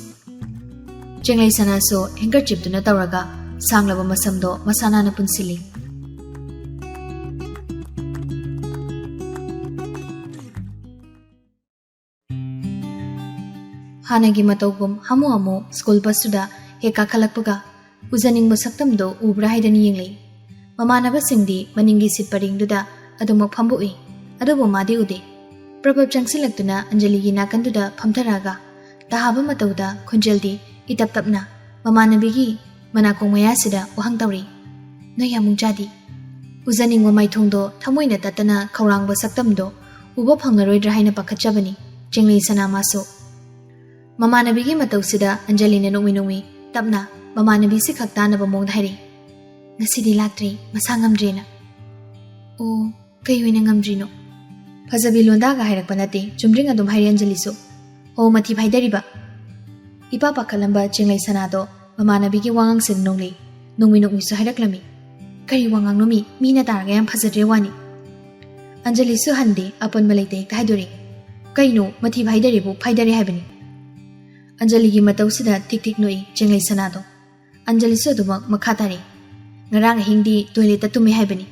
ꯆꯦꯡꯂꯩ ꯁꯅꯥꯁꯨ ꯍꯦꯡꯀꯔꯆꯤꯞꯇꯨꯅ ꯇꯧꯔꯒ ꯁꯥꯡꯂꯕ ꯃꯁꯝꯗꯣ ꯃꯁꯥ ꯅꯥꯟꯅ ꯄꯨꯟꯁꯤꯜꯂꯤ꯫ ꯍꯥꯟꯅꯒꯤ ꯃꯇꯧꯒꯨꯝ ꯍꯥꯃꯨ ꯍꯥꯃꯨ ꯁ꯭ꯀꯨꯜ ꯕꯁꯇꯨꯗ ꯍꯦꯛ ꯀꯥꯈꯠꯂꯛꯄꯒ ꯎꯖꯅꯤꯡꯕ ꯁꯛꯇꯝꯗꯣ ꯎꯕ꯭ꯔꯥ ꯍꯥꯏꯗꯅ ꯌꯦꯡꯂꯛꯏ꯫ ꯃꯃꯥꯟꯅꯕꯁꯤꯡꯗꯤ ꯃꯅꯤꯡꯒꯤ ꯁꯤꯠ ꯄꯔꯦꯡꯗꯨꯗ ꯑꯗꯨꯃꯛ ꯐꯝꯕ ꯎꯏ꯫ ꯑꯗꯨꯕꯨ ꯃꯥꯗꯤ ꯎꯗꯦ꯫ ꯄ꯭ꯔꯕꯞ ꯆꯪꯁꯤꯜꯂꯛꯇꯨꯅ ꯑꯟꯖꯂꯤꯒꯤ ꯅꯥꯀꯟꯗꯨꯗ ꯐꯝꯊꯔꯛꯑꯒ ꯇꯥꯍꯥꯕ ꯃꯇꯧꯗ ꯈꯣꯟꯖꯦꯜꯗꯤ ꯏꯇꯞ ꯇꯞꯅ ꯃꯃꯥꯟꯅꯕꯤꯒꯤ ꯃꯅꯥꯀꯣꯡ ꯃꯌꯥꯁꯤꯗ ꯋꯥꯍꯪ ꯇꯧꯔꯤ꯫ ꯅꯣꯏ ꯌꯥꯝꯕꯨꯡ ꯆꯥꯗꯤ? ꯎꯖꯅꯤꯡꯕ ꯃꯥꯏꯊꯣꯡꯗꯣ ꯊꯃꯣꯏꯅ ꯇꯠꯇꯅ ꯈꯧꯔꯥꯡꯕ ꯁꯛꯇꯝꯗꯣ ꯎꯕ ꯐꯪꯂꯔꯣꯏꯗ꯭ꯔꯥ ꯍꯥꯏꯅ ꯄꯥꯈꯠꯆꯕꯅꯤ ꯆꯦꯡꯂꯩ ꯁꯅꯥ ꯃꯥꯁꯨ꯫ ꯃꯃꯥꯟꯅꯕꯤꯒꯤ ꯃꯇꯧꯁꯤꯗ ꯑꯟꯖꯂꯤꯅ ꯅꯣꯛꯃꯤ ꯅꯣꯛꯃꯤ ꯇꯞꯅ ꯃꯃꯥꯟꯅꯕꯤꯁꯤ ꯈꯛ ꯇꯥꯅꯕ ꯃꯑꯣꯡꯗ ꯍꯥꯏꯔꯛꯏ, "ꯉꯁꯤꯗꯤ ꯂꯥꯛꯇ꯭ꯔꯤ, ꯃꯁꯥ ꯉꯝꯗ꯭ꯔꯦꯅ"꯫ "ꯑꯣ, ꯀꯩ ꯑꯣꯏꯅ ꯉꯝꯗ꯭ꯔꯤꯅꯣ?" ꯐꯖꯕꯤ ꯂꯣꯟꯗꯥꯒ ꯍꯥꯏꯔꯛꯄ ꯅꯠꯇꯦ, ꯆꯨꯝꯗ꯭ꯔꯤꯡ ꯑꯗꯨꯝ ꯍꯥꯏꯔꯦ ꯑꯟꯖꯂꯤꯁꯨ꯫ "ꯑꯣ, ꯃꯊꯤ ꯐꯥꯏꯗꯔꯤꯕ?" ꯏꯄꯥ ꯄꯥꯈꯠꯂꯝꯕ ꯆꯦꯡꯂꯩ ꯁꯅꯥꯗꯣ ꯃꯃꯥꯟꯅꯕꯤꯒꯤ ꯋꯥꯉꯥꯡꯁꯤꯗ ꯅꯣꯡꯂꯩ ꯅꯣꯡꯃꯤ ꯅꯣꯡꯃꯤꯁꯨ ꯍꯥꯏꯔꯛꯂꯝꯃꯤ꯫ "ꯀꯔꯤ ꯋꯥꯉꯥꯡꯅꯣ ꯃꯤ? ꯃꯤꯅ ꯇꯥꯔꯒ ꯌꯥꯝ ꯐꯖꯗ꯭ꯔꯦ ꯋꯥꯅꯤ"꯫ ꯑꯟꯖꯂꯤꯁꯨ ꯍꯟꯗꯦ, ꯑꯄꯟꯕ ꯂꯩꯇ ꯍꯦꯛꯇ ꯍꯥꯏꯗꯣꯔꯛꯏ꯫ "ꯀꯩꯅꯣ, ꯃꯊꯤ ꯐꯥꯏꯗꯔꯤꯕꯨ ꯐꯥꯏꯗꯔꯦ ꯍꯥꯏꯕꯅꯤ"꯫ ꯑꯟꯖꯂꯤꯒꯤ ꯃꯇꯧꯁꯤꯗ ꯇꯤꯛ ꯇꯤꯛ ꯅꯣꯛꯏ ꯆꯦꯡꯂꯩ ꯁꯅꯥꯗꯣ꯫ ꯑꯟꯖꯂꯤꯁꯨ ꯑꯗꯨꯃꯛ ꯃꯈꯥ ꯇꯥꯔꯛꯏ꯫ "ꯉꯔꯥꯡ ꯑꯍꯤꯡꯗꯤ ꯇꯣꯏꯂꯦꯠꯇ ꯇꯨꯝꯃꯦ ꯍꯥꯏꯕꯅꯤ"꯫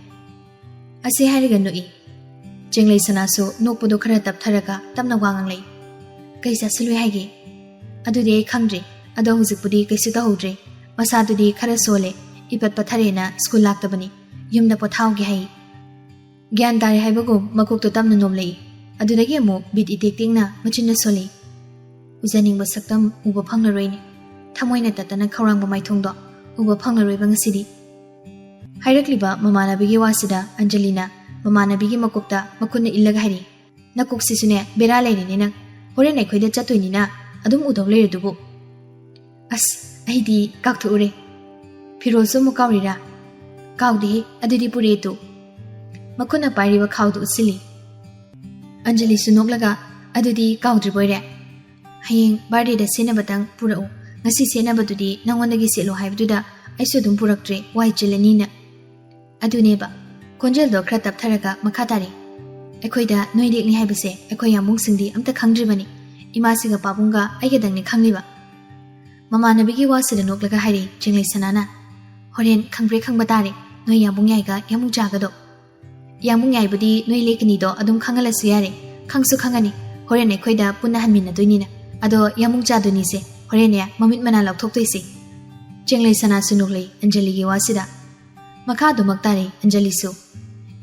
ꯑꯁꯤ ꯍꯥꯏꯔꯒ ꯅꯣꯛꯏ꯫ ꯆꯦꯡꯂꯩ ꯁꯅꯥꯁꯨ ꯅꯣꯛꯄꯗꯣ ꯈꯔ ꯇꯞꯊꯔꯒ ꯇꯞꯅ ꯋꯥ ꯉꯥꯡꯂꯛꯏ꯫ "ꯀꯩ ꯆꯥꯁꯤꯜꯂꯨꯏ ꯍꯥꯏꯒꯦ?" "ꯑꯗꯨꯗꯤ ꯑꯩ ꯈꯪꯗ꯭ꯔꯦ, ꯑꯗꯣ ꯍꯧꯖꯤꯛꯄꯨꯗꯤ ꯀꯩꯁꯨ ꯇꯧꯍꯧꯗ꯭ꯔꯦ꯫ ꯃꯁꯥꯗꯨꯗꯤ ꯈꯔ ꯁꯣꯜꯂꯦ, ꯏꯄꯠ ꯄꯠꯊꯔꯦꯅ ꯁ꯭ꯀꯨꯜ ꯂꯥꯛꯇꯕꯅꯤ, ꯌꯨꯝꯗ ꯄꯣꯊꯥꯍꯧꯒꯦ ꯍꯥꯏ"꯫ ꯒ꯭ꯌꯥꯟ ꯇꯥꯔꯦ ꯍꯥꯏꯕꯒꯨꯝ ꯃꯀꯣꯛꯇꯣ ꯇꯞꯅ ꯅꯣꯝꯂꯛꯏ꯫ ꯑꯗꯨꯗꯒꯤ ꯑꯃꯨꯛ ꯕꯤꯠ ꯏꯇꯦꯛ ꯇꯦꯛꯅ ꯃꯆꯤꯟꯅ ꯁꯣꯜꯂꯤ꯫ "ꯎꯖꯅꯤꯡꯕ ꯁꯛꯇꯝ ꯎꯕ ꯐꯪꯂꯔꯣꯏꯅꯦ, ꯊꯃꯣꯏꯅ ꯇꯠꯇꯅ ꯈꯧꯔꯥꯡꯕ ꯃꯥꯏꯊꯣꯡꯗꯣ ꯎꯕ ꯐꯪꯂꯔꯣꯏꯕ ꯉꯁꯤꯗꯤ"꯫ ꯍꯥꯏꯔꯛꯂꯤꯕ ꯃꯃꯥꯟꯅꯕꯤꯒꯤ ꯋꯥꯁꯤꯗ ꯑꯟꯖꯂꯤꯅ ꯃꯃꯥꯟꯅꯕꯤꯒꯤ ꯃꯀꯣꯛꯇ ꯃꯈꯨꯠꯅ ꯏꯜꯂꯒ ꯍꯥꯏꯔꯤ, "ꯅꯀꯣꯛꯁꯤꯁꯨꯅꯦ, ꯕꯦꯔꯥ ꯂꯩꯔꯦꯅꯦ ꯅꯪ꯫ ꯍꯣꯔꯦꯟ ꯑꯩꯈꯣꯏꯗ ꯆꯠꯇꯣꯏꯅꯤꯅ ꯑꯗꯨꯝ ꯎꯗꯧ ꯂꯩꯔꯗꯨꯕꯨ"꯫ "ꯑꯁ, ꯑꯩꯗꯤ ꯀꯥꯎꯊꯣꯛꯎꯔꯦ꯫ ꯐꯤꯔꯣꯜꯁꯨ ꯑꯃꯨꯛ ꯀꯥꯎꯔꯤꯔꯥ?" "ꯀꯥꯎꯗꯦꯍꯦ, ꯑꯗꯨꯗꯤ ꯄꯨꯔꯛꯑꯦ ꯇꯨ"꯫ ꯃꯈꯨꯠꯅ ꯄꯥꯏꯔꯤꯕ ꯈꯥꯎꯗꯨ ꯎꯠꯁꯤꯜꯂꯤ꯫ ꯑꯟꯖꯂꯤꯁꯨ ꯅꯣꯛꯂꯒ, "ꯑꯗꯨꯗꯤ ꯀꯥꯎꯗ꯭ꯔꯤꯕꯣꯏꯔꯦ꯫ ꯍꯌꯦꯡ ꯕꯥꯔꯗꯦꯗ ꯁꯦꯠꯅꯕꯇꯪ ꯄꯨꯔꯛꯎ꯫ ꯉꯁꯤ ꯁꯦꯠꯅꯕꯗꯨꯗꯤ ꯅꯉꯣꯟꯗꯒꯤ ꯁꯦꯠꯂꯣ ꯍꯥꯏꯕꯗꯨꯗ ꯑꯩꯁꯨ ꯑꯗꯨꯝ ꯄꯨꯔꯛꯇ꯭ꯔꯦ, ꯋꯥꯏ ꯆꯤꯜꯂꯅꯤꯅ"꯫ ꯑꯗꯨꯅꯦꯕ꯫ ꯈꯣꯟꯖꯦꯜꯗꯣ ꯈꯔ ꯇꯞꯊꯔꯒ ꯃꯈꯥ ꯇꯥꯔꯤ꯫ "ꯑꯩꯈꯣꯏꯗ ꯅꯣꯏ ꯂꯦꯛꯅꯤ ꯍꯥꯏꯕꯁꯦ ꯑꯩꯈꯣꯏ ꯌꯥꯝꯕꯨꯡꯁꯤꯡꯗꯤ ꯑꯝꯇ ꯈꯪꯗ꯭ꯔꯤꯕꯅꯤ꯫ ꯏꯃꯥꯁꯤꯒ ꯄꯥꯕꯨꯡꯒ ꯑꯩꯒꯗꯪꯅꯤ ꯈꯪꯂꯤꯕ"꯫ ꯃꯃꯥꯟꯅꯕꯤꯒꯤ ꯋꯥꯁꯤꯗ ꯅꯣꯛꯂꯒ ꯍꯥꯏꯔꯤ ꯆꯦꯡꯂꯩ ꯁꯅꯥꯅ꯫ "ꯍꯣꯔꯦꯟ ꯈꯪꯕ꯭ꯔꯦ ꯈꯪꯕ ꯇꯥꯔꯦ, ꯅꯣꯏ ꯌꯥꯝꯕꯨꯡ ꯌꯥꯏꯒ ꯌꯥꯝꯕꯨꯡ ꯆꯥꯒꯗꯣ꯫ ꯌꯥꯝꯕꯨꯡ ꯌꯥꯏꯕꯨꯗꯤ ꯅꯣꯏ ꯂꯦꯛꯀꯅꯤꯗꯣ ꯑꯗꯨꯝ ꯈꯪꯍꯜꯂꯁꯨ ꯌꯥꯔꯦ, ꯈꯪꯁꯨ ꯈꯪꯉꯅꯤ꯫ ꯍꯣꯔꯦꯟ ꯑꯩꯈꯣꯏꯗ ꯄꯨꯟꯅ ꯍꯟꯃꯤꯟꯅꯗꯣꯏꯅꯤꯅ꯫ ꯑꯗꯣ ꯌꯥꯝꯕꯨꯡ ꯆꯥꯗꯣꯏꯅꯤꯁꯦ, ꯍꯣꯔꯦꯟꯅꯦ ꯃꯃꯤꯠ ꯃꯅꯥ ꯂꯥꯎꯊꯣꯛꯇꯣꯏꯁꯦ"꯫ ꯆꯦꯡꯂꯩ ꯁꯅꯥꯁꯨ ꯅꯣꯛꯂꯛꯏ ꯑꯟꯖꯂꯤꯒꯤ ꯋꯥꯁꯤꯗ꯫ ꯃꯈꯥ ꯑꯗꯨꯃꯛ ꯇꯥꯔꯤ ꯑꯟꯖꯂꯤꯁꯨ꯫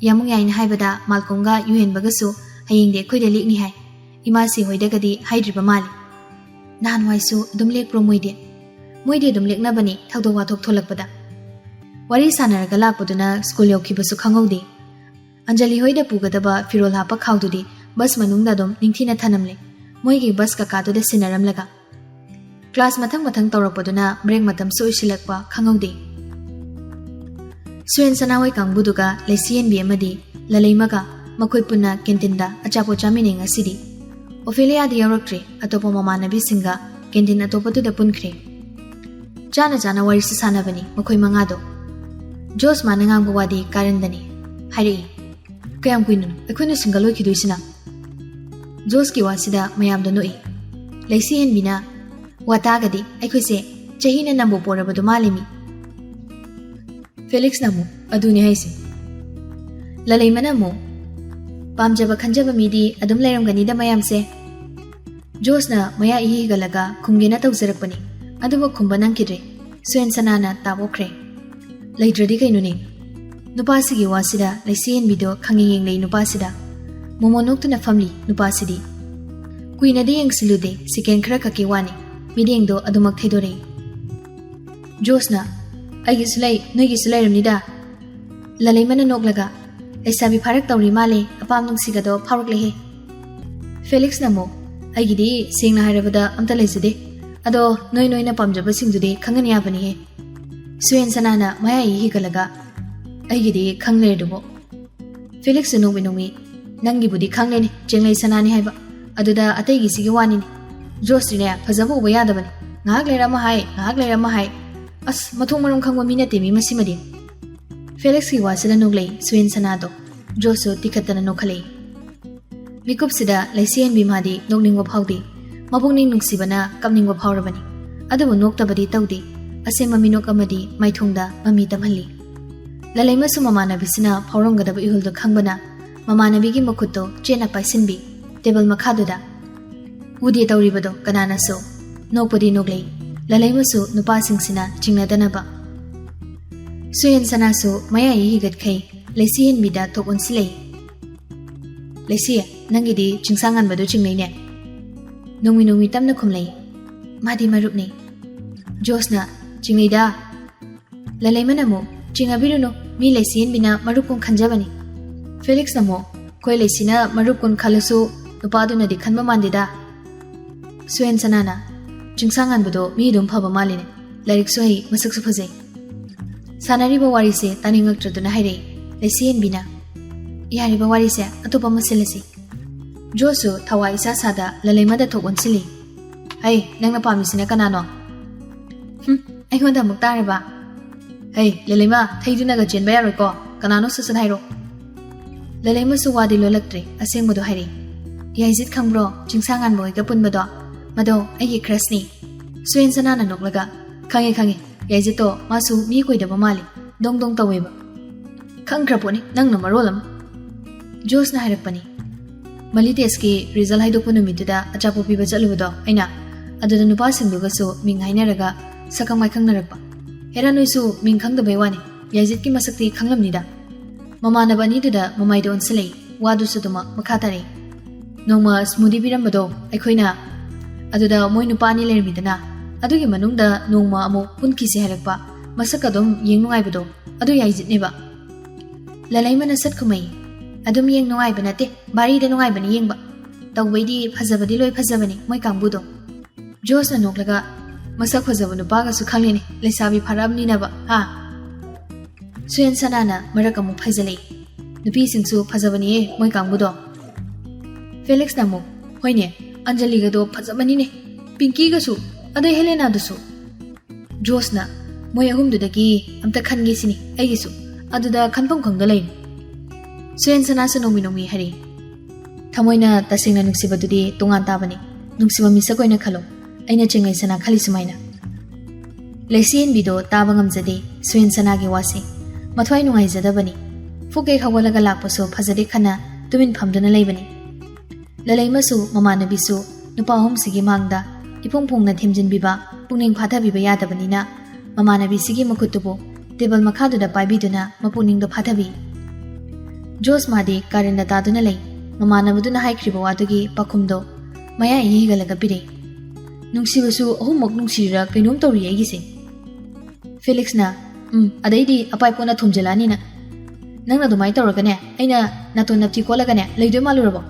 "ꯌꯥꯝꯕꯨꯡ ꯌꯥꯏꯅ ꯍꯥꯏꯕꯗ ꯃꯥꯜꯀꯣꯝꯒ ꯌꯨꯍꯦꯟꯕꯒꯁꯨ ꯍꯌꯦꯡꯗꯤ ꯑꯩꯈꯣꯏꯗ ꯂꯦꯛꯅꯤ ꯍꯥꯏ꯫ ꯏꯃꯥꯁꯤ ꯍꯣꯏꯗꯒꯗꯤ ꯍꯥꯏꯗ꯭ꯔꯤꯕ ꯃꯥꯜꯂꯤ꯫ ꯅꯍꯥꯟꯋꯥꯏꯁꯨ ꯑꯗꯨꯝ ꯂꯦꯛꯄ꯭ꯔꯣ ꯃꯣꯏꯗꯤ?" ꯃꯣꯏꯗꯤ ꯑꯗꯨꯝ ꯂꯦꯛꯅꯕꯅꯤ ꯊꯧꯗꯣꯛ ꯋꯥꯊꯣꯛ ꯊꯣꯛꯂꯛꯄꯗ꯫ ꯋꯥꯔꯤ ꯁꯥꯟꯅꯔꯒ ꯂꯥꯛꯄꯗꯨꯅ ꯁ꯭ꯀꯨꯜ ꯌꯧꯈꯤꯕꯁꯨ ꯈꯪꯍꯧꯗꯦ꯫ ꯑꯟꯖꯂꯤ ꯍꯣꯏꯗ ꯄꯨꯒꯗꯕ ꯐꯤꯔꯣꯜ ꯍꯥꯞꯄ ꯈꯥꯎꯗꯨꯗꯤ ꯕꯁ ꯃꯅꯨꯡꯗ ꯑꯗꯨꯝ ꯅꯤꯡꯊꯤꯅ ꯊꯅꯝꯂꯦ, ꯃꯣꯏꯒꯤ ꯕꯁ ꯀꯀꯥꯗꯨꯗ ꯁꯤꯟꯅꯔꯝꯂꯒ꯫ ꯀ꯭ꯂꯥꯁ ꯃꯊꯪ ꯃꯊꯪ ꯇꯧꯔꯛꯄꯗꯨꯅ ꯕ꯭ꯔꯦꯛ ꯃꯇꯝꯁꯨ ꯑꯣꯏꯁꯤꯜꯂꯛꯄ ꯈꯪꯍꯧꯗꯦ꯫ ꯁꯨꯌꯦꯟ ꯁꯅꯥ ꯍꯣꯏ ꯀꯥꯡꯕꯨꯗꯨꯒ ꯂꯩꯁꯤꯌꯦꯟꯕꯤ ꯑꯃꯗꯤ ꯂꯂꯩꯃꯒ ꯃꯈꯣꯏ ꯄꯨꯟꯅ ꯀꯦꯟꯇꯤꯟꯗ ꯑꯆꯥꯄꯣꯠ ꯆꯥꯃꯤꯟꯅꯩ ꯉꯁꯤꯗꯤ꯫ ꯑꯣꯐꯦꯂꯤꯌꯥꯗꯤ ꯌꯥꯎꯔꯛꯇ꯭ꯔꯦ, ꯑꯇꯣꯞꯄ ꯃꯃꯥꯟꯅꯕꯤꯁꯤꯡꯒ ꯀꯦꯟꯇꯤꯟ ꯑꯇꯣꯞꯄꯗꯨꯗ ꯄꯨꯟꯈ꯭ꯔꯦ꯫ ꯆꯥꯅ ꯆꯥꯅ ꯋꯥꯔꯤꯁꯨ ꯁꯥꯟꯅꯕꯅꯤ ꯃꯈꯣꯏ ꯃꯉꯥꯗꯣ꯫ ꯖꯣꯁ ꯃꯥꯅ ꯉꯥꯡꯕ ꯋꯥꯗꯤ ꯀꯥꯔꯟꯗꯅꯤ꯫ ꯍꯥꯏꯔꯛꯏ, "ꯀꯌꯥꯝ ꯀꯨꯏꯅꯣ ꯑꯩꯈꯣꯏꯅ ꯁꯤꯡꯒꯜ ꯑꯣꯏꯈꯤꯗꯣꯏꯁꯤꯅ?" ꯖꯣꯁꯀꯤ ꯋꯥꯁꯤꯗ ꯃꯌꯥꯝꯗꯣ ꯅꯣꯛꯏ꯫ ꯂꯩꯁꯤꯍꯦꯟꯕꯤꯅ, "ꯋꯥ ꯇꯥꯒꯗꯤ ꯑꯩꯈꯣꯏꯁꯦ ꯆꯍꯤꯅ ꯅꯝꯕꯨ ꯄꯣꯔꯕꯗꯣ ꯃꯥꯜꯂꯤꯃꯤ꯫" ꯐꯦꯂꯤꯛꯁꯅ ꯑꯃꯨꯛ, "ꯑꯗꯨꯅꯦ ꯍꯥꯏꯁꯦ꯫" ꯂꯂꯩꯃꯅ ꯑꯃꯨꯛ, "ꯄꯥꯝꯖꯕ ꯈꯟꯖꯕ ꯃꯤꯗꯤ ꯑꯗꯨꯝ ꯂꯩꯔꯝꯒꯅꯤꯗ ꯃꯌꯥꯝꯁꯦ꯫" ꯖꯣꯁꯅ ꯃꯌꯥ ꯏꯍꯤ ꯍꯤꯒꯠꯂꯒ ꯈꯨꯝꯒꯦꯅ ꯇꯧꯖꯔꯛꯄꯅꯤ, ꯑꯗꯨꯕꯨ ꯈꯨꯝꯕ ꯅꯪꯈꯤꯗ꯭ꯔꯦ꯫ ꯁꯨꯌꯦꯟ ꯁꯅꯥꯅ ꯇꯥꯞ ꯑꯣꯛꯈ꯭ꯔꯦ꯫ "ꯂꯩꯇ꯭ꯔꯗꯤ ꯀꯩꯅꯣꯅꯦ?" ꯅꯨꯄꯥꯁꯤꯒꯤ ꯋꯥꯁꯤꯗ ꯂꯩꯁꯤꯍꯦꯟꯕꯤꯗꯣ ꯈꯪꯌꯦꯡ ꯌꯦꯡꯂꯩ ꯅꯨꯄꯥꯁꯤꯗ꯫ ꯃꯣꯃꯣꯟ ꯅꯣꯛꯇꯨꯅ ꯐꯝꯂꯤ ꯅꯨꯄꯥꯁꯤꯗꯤ꯫ ꯀꯨꯏꯅꯗꯤ ꯌꯦꯡꯁꯤꯜꯂꯨꯗꯦ, ꯁꯦꯀꯦꯟ ꯈꯔ ꯈꯛꯀꯤ ꯋꯥꯅꯤ꯫ ꯃꯤꯠꯌꯦꯡꯗꯣ ꯑꯗꯨꯃꯛ ꯊꯩꯗꯣꯔꯛꯏ꯫ ꯖꯣꯁꯅ, "ꯑꯩꯒꯤꯁꯨ ꯂꯩ, ꯅꯣꯏꯒꯤꯁꯨ ꯂꯩꯔꯝꯅꯤꯗ꯫" ꯂꯂꯩꯃꯅ ꯅꯣꯛꯂꯒ, "ꯂꯩꯁꯥꯕꯤ ꯐꯥꯔꯛ ꯇꯧꯔꯤ ꯃꯥꯜꯂꯦ, ꯑꯄꯥꯝ ꯅꯨꯡꯁꯤꯒꯗꯣ ꯐꯥꯎꯔꯛꯂꯦꯍꯦ꯫" ꯐꯦꯂꯤꯛꯁꯅ ꯑꯃꯨꯛ, "ꯑꯩꯒꯤꯗꯤ ꯁꯦꯡꯅ ꯍꯥꯏꯔꯕꯗ ꯑꯝꯇ ꯂꯩꯖꯗꯦ꯫ ꯑꯗꯣ ꯅꯣꯏ ꯅꯣꯏꯅ ꯄꯥꯝꯖꯕꯁꯤꯡꯗꯨꯗꯤ ꯈꯪꯍꯟ ꯌꯥꯕꯅꯤꯍꯦ꯫" ꯁꯨꯌꯦꯟ ꯁꯅꯥꯅ ꯃꯌꯥ ꯏꯍꯤ ꯍꯤꯒꯠꯂꯒ, "ꯑꯩꯒꯤꯗꯤ ꯈꯪ ꯂꯩꯔꯗꯨꯕꯨ꯫" ꯐꯦꯂꯤꯛꯁꯁꯨ ꯅꯣꯛꯃꯤ ꯅꯣꯛꯃꯤ, "ꯅꯪꯒꯤꯕꯨꯗꯤ ꯈꯪꯂꯦꯅꯦ, ꯆꯦꯡꯂꯩ ꯁꯅꯥꯅꯤ ꯍꯥꯏꯕ꯫ ꯑꯗꯨꯗ ꯑꯇꯩꯒꯤꯁꯤꯒꯤ ꯋꯥꯅꯤꯅꯦ꯫ ꯖꯣꯁꯇꯤꯅꯦ, ꯐꯖꯕ ꯎꯕ ꯌꯥꯗꯕꯅꯤ꯫ ꯉꯥꯏꯍꯥꯛ ꯂꯩꯔ ꯑꯃ ꯍꯥꯏ, ꯉꯥꯏꯍꯥꯛ ꯂꯩꯔ ꯑꯃ ꯍꯥꯏ꯫ ꯑꯁ, ꯃꯊꯣꯡ ꯃꯔꯝ ꯈꯪꯕ ꯃꯤ ꯅꯠꯇꯦ ꯃꯤ ꯃꯁꯤꯃꯗꯤ꯫" ꯐꯦꯂꯤꯛꯁꯀꯤ ꯋꯥꯁꯤꯗ ꯅꯣꯛꯂꯩ ꯁꯨꯌꯦꯟ ꯁꯅꯥꯗꯣ꯫ ꯖꯣꯁꯁꯨ ꯇꯤꯈꯠꯇꯅ ꯅꯣꯛꯈꯠꯂꯛꯏ꯫ ꯃꯤꯀꯨꯞꯁꯤꯗ ꯂꯩꯁꯤꯍꯦꯟꯕꯤ ꯃꯥꯗꯤ ꯅꯣꯛꯅꯤꯡꯕ ꯐꯥꯎꯗꯦ꯫ ꯃꯄꯨꯛꯅꯤꯡ ꯅꯨꯡꯁꯤꯕꯅ ꯀꯞꯅꯤꯡꯕ ꯐꯥꯎꯔꯕꯅꯤ꯫ ꯑꯗꯨꯕꯨ ꯅꯣꯛꯇꯕꯗꯤ ꯇꯧꯗꯦ꯫ ꯑꯁꯦꯡꯕ ꯃꯤꯅꯣꯛ ꯑꯃꯗꯤ ꯃꯥꯏꯊꯣꯡꯗ ꯃꯃꯤ ꯇꯝꯍꯜꯂꯤ꯫ ꯂꯂꯩꯃꯁꯨ ꯃꯃꯥꯟꯅꯕꯤꯁꯤꯅ ꯐꯥꯎꯔꯝꯒꯗꯕ ꯏꯍꯨꯜꯗꯣ ꯈꯪꯕꯅ ꯃꯃꯥꯟꯅꯕꯤꯒꯤ ꯃꯈꯨꯠꯇꯣ ꯆꯦꯠꯅ ꯄꯥꯏꯁꯤꯟꯕꯤ, ꯇꯦꯕꯜ ꯃꯈꯥꯗꯨꯗ꯫ ꯎꯗꯦ ꯇꯧꯔꯤꯕꯗꯣ ꯀꯅꯥꯅꯁꯨ꯫ ꯅꯣꯛꯄꯗꯤ ꯅꯣꯛꯂꯩ꯫ ꯂꯂꯩꯃꯁꯨ ꯅꯨꯄꯥꯁꯤꯡꯁꯤꯅ ꯆꯤꯡꯅꯗꯅꯕ꯫ ꯁꯨꯌꯦꯟ ꯁꯅꯥꯁꯨ ꯃꯌꯥ ꯏꯍꯤ ꯍꯤꯒꯠꯈꯩ ꯂꯩꯁꯤꯍꯦꯟꯕꯤꯗ ꯊꯣꯛ ꯑꯣꯟꯁꯤꯜꯂꯩ꯫ "ꯂꯩꯁꯤ, ꯅꯪꯒꯤꯗꯤ ꯆꯤꯡꯁꯥꯡ ꯉꯟꯕꯗꯨ ꯆꯤꯡꯅꯩꯅꯦ꯫" ꯅꯣꯡꯃꯤ ꯅꯣꯡꯃꯤ ꯇꯞꯅ ꯈꯨꯝꯂꯩ꯫ "ꯃꯥꯗꯤ ꯃꯔꯨꯞꯅꯤ꯫" ꯖꯣꯁꯅ, "ꯆꯤꯡꯅꯩꯗ"꯫ ꯂꯂꯩꯃꯅ ꯑꯃꯨꯛ, "ꯆꯤꯡꯅꯕꯤꯔꯨꯅꯨ, ꯃꯤ ꯂꯩꯁꯤ ꯍꯦꯟꯕꯤꯅ ꯃꯔꯨꯞ ꯀꯨꯟ ꯈꯟꯖꯕꯅꯤ"꯫ ꯐꯦꯂꯤꯛꯁꯅ ꯑꯃꯨꯛ, "ꯑꯩꯈꯣꯏ ꯂꯩꯁꯤꯅ ꯃꯔꯨꯞ ꯀꯨꯟ ꯈꯜꯂꯁꯨ ꯅꯨꯄꯥꯗꯨꯅꯗꯤ ꯈꯟꯕ ꯃꯥꯟꯗꯦꯗ"꯫ ꯁꯨꯌꯦꯟ ꯁꯅꯥꯅ, "ꯆꯤꯡꯁꯥꯡ ꯉꯥꯟꯕꯗꯣ ꯃꯤ ꯑꯗꯨꯝ ꯐꯕ ꯃꯥꯜꯂꯤꯅꯦ, ꯂꯥꯏꯔꯤꯛꯁꯨ ꯍꯩ, ꯃꯁꯛꯁꯨ ꯐꯖꯩ"꯫ ꯁꯥꯟꯅꯔꯤꯕ ꯋꯥꯔꯤꯁꯦ ꯇꯥꯅꯤꯡꯉꯛꯇ꯭ꯔꯗꯨꯅ ꯍꯥꯏꯔꯛꯏ ꯂꯩꯁꯤ ꯍꯦꯟꯕꯤꯅ, "ꯌꯥꯔꯤꯕ ꯋꯥꯔꯤꯁꯦ ꯑꯇꯣꯞꯄ ꯑꯃ ꯁꯤꯜꯂꯁꯤ"꯫ ꯖꯣꯁꯁꯨ ꯊꯋꯥꯏ ꯏꯁꯥ ꯁꯥꯗ ꯂꯂꯩꯃꯗ ꯊꯣꯛ ꯑꯣꯟꯁꯤꯜꯂꯤ꯫ "ꯍꯩ, ꯅꯪꯅ ꯄꯥꯝꯃꯤꯁꯤꯅ ꯀꯅꯥꯅꯣ?" "ꯍꯨꯝ, ꯑꯩꯉꯣꯟꯗ ꯑꯃꯨꯛ ꯇꯥꯔꯕ?" "ꯍꯩ, ꯂꯂꯩꯃ, ꯊꯩꯗꯨꯅꯒ ꯆꯦꯟꯕ ꯌꯥꯔꯣꯏꯀꯣ꯫ ꯀꯅꯥꯅꯣ ꯁꯠ ꯁꯠ ꯍꯥꯏꯔꯣ"꯫ ꯂꯂꯩꯃꯁꯨ ꯋꯥꯗꯤ ꯂꯣꯜꯂꯛꯇ꯭ꯔꯦ, ꯑꯁꯦꯡꯕꯗꯣ ꯍꯥꯏꯔꯛꯏ꯫ "ꯌꯥꯏꯖꯤꯠ ꯈꯪꯕ꯭ꯔꯣ? ꯆꯤꯡꯁꯥꯡ ꯉꯥꯟꯕ ꯍꯣꯏꯒ ꯄꯨꯟꯕꯗꯣ? ꯃꯗꯣ ꯑꯩꯒꯤ crushꯅꯤ"꯫ ꯁꯨꯌꯦꯟ ꯁꯅꯥꯅ ꯅꯣꯛꯂꯒ, "ꯈꯪꯉꯦ, ꯈꯪꯉꯦ꯫ ꯌꯥꯏꯖꯤꯠꯇꯣ ꯃꯥꯁꯨ ꯃꯤ ꯀꯣꯏꯗꯕ ꯃꯥꯜꯂꯤ꯫ ꯗꯣꯡ ꯗꯣꯡ ꯇꯧꯋꯦꯕ"꯫ "ꯈꯪꯈ꯭ꯔ ꯄꯣꯠꯅꯤ, ꯅꯪꯅ ꯃꯔꯣꯜ ꯑꯃ"꯫ ꯖꯣꯁꯅ ꯍꯥꯏꯔꯛꯄꯅꯤ꯫ "ꯃꯂꯤ testꯀꯤ result ꯍꯥꯏꯗꯣꯛꯄ ꯅꯨꯃꯤꯠꯇꯨꯗ ꯑꯆꯥꯄꯣꯠ ꯄꯤꯕ ꯆꯠꯂꯨꯕꯗꯣ ꯑꯩꯅ, ꯑꯗꯨꯗ ꯅꯨꯄꯥꯁꯤꯡꯗꯨꯒꯁꯨ ꯃꯤꯡ ꯍꯥꯏꯅꯔꯒ ꯁꯛꯈꯪ ꯃꯥꯏꯈꯪꯅꯔꯛꯄ꯫ ꯍꯦꯔꯥ, ꯅꯣꯏꯁꯨ ꯃꯤꯡ ꯈꯪꯗꯕꯩ ꯋꯥꯅꯤ, ꯌꯥꯏꯖꯤꯠꯀꯤ ꯃꯁꯛꯇꯤ ꯈꯪꯂꯝꯅꯤꯗ"꯫ ꯃꯃꯥꯟꯅꯕ ꯑꯅꯤꯗꯨꯗ ꯃꯃꯥꯏꯗꯣ ꯑꯣꯟꯁꯤꯜꯂꯛꯏ, ꯋꯥꯗꯨꯁꯨ ꯑꯗꯨꯃꯛ ꯃꯈꯥ ꯇꯥꯔꯛꯏ꯫ "ꯅꯣꯡꯃ smoothie ꯄꯤꯔꯝꯕꯗꯣ ꯑꯩꯈꯣꯏꯅ, ꯑꯗꯨꯗ ꯃꯣꯏ ꯅꯨꯄꯥ ꯑꯅꯤ ꯂꯩꯔꯝꯃꯤꯗꯅ, ꯑꯗꯨꯒꯤ ꯃꯅꯨꯡꯗ ꯅꯣꯡꯃ ꯑꯃꯨꯛ ꯄꯨꯟꯈꯤꯁꯦ ꯍꯥꯏꯔꯛꯄ, ꯃꯁꯛ ꯑꯗꯨꯝ ꯌꯦꯡ ꯅꯨꯡꯉꯥꯏꯕꯗꯣ, ꯑꯗꯨ ꯌꯥꯏꯖꯤꯠꯅꯦꯕ"꯫ ꯂꯂꯩꯃꯅ ꯁꯠ ꯈꯨꯝꯃꯛꯏ, "ꯑꯗꯨꯝ ꯌꯦꯡ ꯅꯨꯡꯉꯥꯏꯕ ꯅꯠꯇꯦ, ꯚꯥꯔꯤꯗ ꯅꯨꯡꯉꯥꯏꯕꯅꯤ ꯌꯦꯡꯕ꯫ ꯇꯧꯕꯩꯗꯤ ꯐꯖꯕꯗꯤ ꯂꯣꯏ ꯐꯖꯕꯅꯤ ꯃꯣꯏ ꯀꯥꯡꯕꯨꯗꯣ"꯫ ꯖꯣꯁꯅ ꯅꯣꯛꯂꯒ, "ꯃꯁꯛ ꯐꯖꯕ ꯅꯨꯄꯥꯒꯁꯨ ꯈꯪꯂꯤꯅꯦ, ꯂꯩꯁꯥꯕꯤ ꯐꯥꯔꯛꯑꯕꯅꯤꯅꯕ, ꯍꯥ?" ꯁꯨꯌꯦꯟ ꯁꯅꯥꯅ ꯃꯔꯛ ꯑꯃꯨꯛ ꯐꯩꯖꯜꯂꯛꯏ, "ꯅꯨꯄꯤꯁꯤꯡꯁꯨ ꯐꯖꯕꯅꯤꯌꯦ ꯃꯣꯏ ꯀꯥꯡꯕꯨꯗꯣ"꯫ ꯐꯦꯂꯤꯛꯁꯅ ꯑꯃꯨꯛ, "ꯍꯣꯏꯅꯦ, ꯑꯟꯖꯂꯤꯒꯗꯣ ꯐꯖꯕꯅꯤꯅꯦ, ꯄꯤꯡꯀꯤꯒꯁꯨ, ꯑꯗꯩ ꯍꯦꯂꯦꯅꯥꯗꯨꯁꯨ"꯫ ꯖꯣꯁꯅ, "ꯃꯣꯏ ꯑꯍꯨꯝꯗꯨꯗꯒꯤ ꯑꯝꯇ ꯈꯟꯒꯦ ꯁꯤꯅꯤ ꯑꯩꯒꯤꯁꯨ, ꯑꯗꯨꯗ ꯈꯟꯐꯝ ꯈꯪꯗ ꯂꯩꯔꯦ"꯫ ꯁꯨꯌꯦꯟ ꯁꯅꯥꯁꯨ ꯅꯣꯡꯃꯤ ꯅꯣꯡꯃꯤ ꯍꯥꯏꯔꯛꯏ, "ꯊꯃꯣꯏꯅ ꯇꯁꯦꯡꯅ ꯅꯨꯡꯁꯤꯕꯗꯨꯗꯤ ꯇꯣꯉꯥꯟ ꯇꯥꯕꯅꯤ, ꯅꯨꯡꯁꯤꯕ ꯃꯤꯁꯛ ꯑꯣꯏꯅ ꯈꯜꯂꯣ, ꯑꯩꯅ ꯆꯤꯡꯂꯩ ꯁꯅꯥ ꯈꯜꯂꯤ ꯁꯨꯃꯥꯏꯅ"꯫ ꯂꯩꯁꯤ ꯍꯦꯟꯕꯤꯗꯣ ꯇꯥꯕ ꯉꯝꯖꯗꯦ ꯁꯨꯌꯦꯟ ꯁꯅꯥꯒꯤ ꯋꯥꯁꯦ, ꯃꯊ꯭ꯋꯥꯏ ꯅꯨꯡꯉꯥꯏꯖꯗꯕꯅꯤ꯫ ꯐꯨꯛ ꯍꯦꯛ ꯍꯧꯒꯠꯂꯒ ꯂꯥꯛꯄꯁꯨ ꯐꯖꯗꯦ ꯈꯟꯅ ꯇꯨꯃꯤꯟ ꯐꯝꯗꯨꯅ ꯂꯩꯕꯅꯤ꯫ ꯂꯂꯩꯃꯁꯨ ꯃꯃꯥꯟꯅꯕꯤꯁꯨ ꯅꯨꯄꯥ ꯑꯍꯨꯝꯁꯤꯒꯤ ꯃꯥꯡꯗ ꯏꯐꯣꯡ ꯐꯣꯡꯅ ꯊꯦꯝꯖꯤꯟꯕꯤꯕ, ꯄꯨꯛꯅꯤꯡ ꯐꯥꯊꯕꯤꯕ ꯌꯥꯗꯕꯅꯤꯅ, ꯃꯃꯥꯟꯅꯕꯤꯁꯤꯒꯤ ꯃꯈꯨꯠꯇꯨꯕꯨ ꯇꯦꯕꯜ ꯃꯈꯥꯗꯨꯗ ꯄꯥꯏꯕꯤꯗꯨꯅ ꯃꯄꯨꯛꯅꯤꯡꯗꯣ ꯐꯥꯊꯕꯤ꯫ ꯖꯣꯁ ꯃꯥꯗꯤ ꯀꯥꯔꯟꯗ ꯇꯥꯗꯨꯅ ꯂꯩ꯫ ꯃꯃꯥꯟꯅꯕꯗꯨꯅ ꯍꯥꯏꯈ꯭ꯔꯤꯕ ꯋꯥꯗꯨꯒꯤ ꯄꯥꯎꯈꯨꯝꯗꯣ ꯃꯌꯥ ꯏꯍꯤ ꯍꯤꯒꯠꯂꯒ ꯄꯤꯔꯛꯏ꯫ ꯅꯨꯡꯁꯤꯕꯁꯨ ꯑꯍꯨꯝꯃꯛ ꯅꯨꯡꯁꯤꯔꯤꯔꯥ ꯀꯩꯅꯣꯝ ꯇꯧꯔꯤ ꯑꯩꯒꯤꯁꯦ꯫ ꯐꯦꯂꯤꯛꯁꯅ, "ꯎꯝ, ꯑꯗꯩꯗꯤ ꯑꯄꯥꯏ ꯄꯣꯠꯅ ꯊꯣꯝꯖꯤꯜꯂꯛꯑꯅꯤ ꯅꯪ꯫ ꯅꯪꯅ ꯑꯗꯨꯃꯥꯏꯅ ꯇꯧꯔꯒꯅꯦ, ꯑꯩꯅ ꯅꯥꯇꯣꯟ ꯅꯞꯊꯤ ꯀꯣꯠꯂꯒꯅꯦ ꯂꯩꯗꯣꯏ ꯃꯥꯜꯂꯨꯔꯕꯣ?"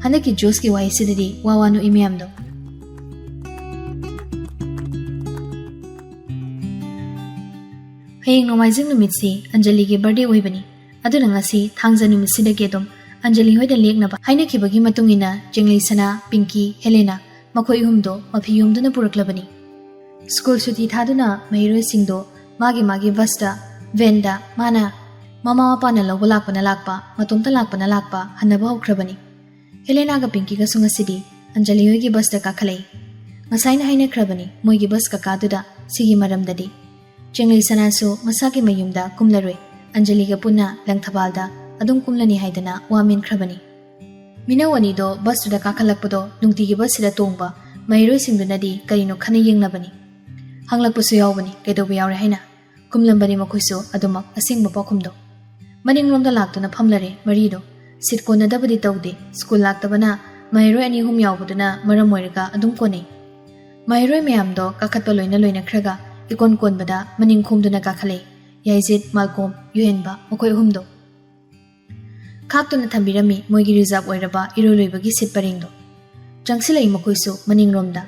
ꯍꯟꯗꯛꯀꯤ ꯖꯣꯁꯀꯤ ꯋꯥꯍꯩꯁꯤꯗꯗꯤ ꯋꯥ ꯋꯥ ꯅꯣꯛꯏ ꯃꯌꯥꯝꯗꯣ꯫ ꯍꯌꯦꯡ ꯅꯣꯡꯃꯥꯏꯖꯤꯡ ꯅꯨꯃꯤꯠꯁꯤ ꯑꯟꯖꯂꯤꯒꯤ ꯕꯥꯔꯗꯦ ꯑꯣꯏꯕꯅꯤ꯫ ꯑꯗꯨꯅ ꯉꯁꯤ ꯊꯥꯡꯖ ꯅꯨꯃꯤꯠꯁꯤꯗꯒꯤ ꯑꯗꯨꯝ ꯑꯟꯖꯂꯤ ꯍꯣꯏꯗ ꯂꯦꯛꯅꯕ ꯍꯥꯏꯅꯈꯤꯕꯒꯤ ꯃꯇꯨꯡ ꯏꯟꯅ ꯆꯦꯡꯂꯩ ꯁꯅꯥ, ꯄꯤꯡꯀꯤ, ꯍꯦꯂꯦꯅꯥ ꯃꯈꯣꯏ ꯑꯍꯨꯝꯗꯣ ꯃꯐꯤ ꯌꯣꯝꯗꯨꯅ ꯄꯨꯔꯛꯂꯕꯅꯤ꯫ ꯁ꯭ꯀꯨꯜ ꯁꯨꯇꯤ ꯊꯥꯗꯨꯅ ꯃꯍꯩꯔꯣꯏꯁꯤꯡꯗꯣ ꯃꯥꯒꯤ ꯃꯥꯒꯤ ꯕꯁꯇ, ꯚꯦꯟꯗ, ꯃꯥꯅ ꯃꯃꯥ ꯃꯄꯥꯅ ꯂꯧꯕ ꯂꯥꯛꯄꯅ ꯂꯥꯛꯄ, ꯃꯇꯣꯝꯇ ꯂꯥꯛꯄꯅ ꯂꯥꯛꯄ ꯍꯟꯅꯕ ꯍꯧꯈ꯭ꯔꯕꯅꯤ꯫ ꯍꯦꯂꯦꯅꯥꯒ ꯄꯤꯡꯀꯤꯒꯁꯨ ꯉꯁꯤꯗꯤ ꯑꯟꯖꯂꯤ ꯍꯣꯏꯒꯤ ꯕꯁꯇ ꯀꯥꯈꯠꯂꯛꯏ꯫ ꯉꯁꯥꯏꯅ ꯍꯥꯏꯅꯈ꯭ꯔꯕꯅꯤ ꯃꯣꯏꯒꯤ ꯕꯁ ꯀꯀꯥꯗꯨꯗ ꯁꯤꯒꯤ ꯃꯔꯝꯗꯗꯤ꯫ ꯆꯦꯡꯂꯩ ꯁꯅꯥꯁꯨ ꯃꯁꯥꯒꯤ ꯃꯌꯨꯝꯗ ꯀꯨꯝꯂꯔꯣꯏ, ꯑꯟꯖꯂꯤꯒ ꯄꯨꯟꯅ ꯂꯪꯊꯕꯥꯜꯗ ꯑꯗꯨꯝ ꯀꯨꯝꯂꯅꯤ ꯍꯥꯏꯗꯅ ꯋꯥ ꯃꯦꯟꯈ꯭ꯔꯕꯅꯤ꯫ ꯃꯤꯅꯧ ꯑꯅꯤꯗꯣ ꯕꯁꯇꯨꯗ ꯀꯥꯈꯠꯂꯛꯄꯗꯣ ꯅꯨꯡꯇꯤꯒꯤ ꯕꯁꯁꯤꯗ ꯇꯣꯡꯕ ꯃꯍꯩꯔꯣꯏꯁꯤꯡꯗꯨꯅꯗꯤ ꯀꯔꯤꯅꯣ ꯈꯟꯅ ꯌꯦꯡꯅꯕꯅꯤ꯫ ꯍꯪꯂꯛꯄꯁꯨ ꯌꯥꯎꯕꯅꯤ, ꯀꯩꯗꯧꯕ ꯌꯥꯎꯔꯦ ꯍꯥꯏꯅ꯫ ꯈꯨꯝꯂꯝꯕꯅꯤ ꯃꯈꯣꯏꯁꯨ ꯑꯗꯨꯃꯛ ꯑꯁꯦꯡꯕ ꯄꯥꯎꯈꯨꯝꯗꯣ꯫ ꯃꯅꯤꯡꯂꯣꯝꯗ ꯂꯥꯛꯇꯨꯅ ꯐꯝꯂꯔꯦ ꯃꯔꯤꯗꯣ꯫ ꯁꯤꯠ ꯀꯣꯟꯅꯗꯕꯗꯤ ꯇꯧꯗꯦ, ꯁ꯭ꯀꯨꯜ ꯂꯥꯛꯇꯕꯅ ꯃꯍꯩꯔꯣꯏ ꯑꯅꯤ ꯑꯍꯨꯝ ꯌꯥꯎꯕꯗꯨꯅ ꯃꯔꯝ ꯑꯣꯏꯔꯒ ꯑꯗꯨꯝ ꯀꯣꯟꯅꯩ꯫ ꯃꯍꯩꯔꯣꯏ ꯃꯌꯥꯝꯗꯣ ꯀꯥꯈꯠꯄ ꯂꯣꯏꯅ ꯂꯣꯏꯅꯈ꯭ꯔꯒ ꯏꯀꯣꯟ ꯀꯣꯟꯕꯗ ꯃꯅꯤꯡ ꯈꯣꯝꯗꯨꯅ ꯀꯥꯈꯠꯂꯛꯏ ꯌꯥꯏꯖꯤꯠ, ꯃꯥꯜꯀꯣꯝ, ꯌꯨꯍꯦꯟꯕ ꯃꯈꯣꯏ ꯑꯍꯨꯝꯗꯣ꯫ ꯈꯥꯛꯇꯨꯅ ꯊꯝꯕꯤꯔꯝꯃꯤ ꯃꯣꯏꯒꯤ ꯔꯤꯖꯥꯔꯚ ꯑꯣꯏꯔꯕ ꯏꯔꯣꯏ ꯂꯣꯏꯕꯒꯤ ꯁꯤꯠ ꯄꯔꯦꯡꯗꯣ꯫ ꯆꯪꯁꯤꯜꯂꯛꯏ ꯃꯈꯣꯏꯁꯨ ꯃꯅꯤꯡꯂꯣꯝꯗ꯫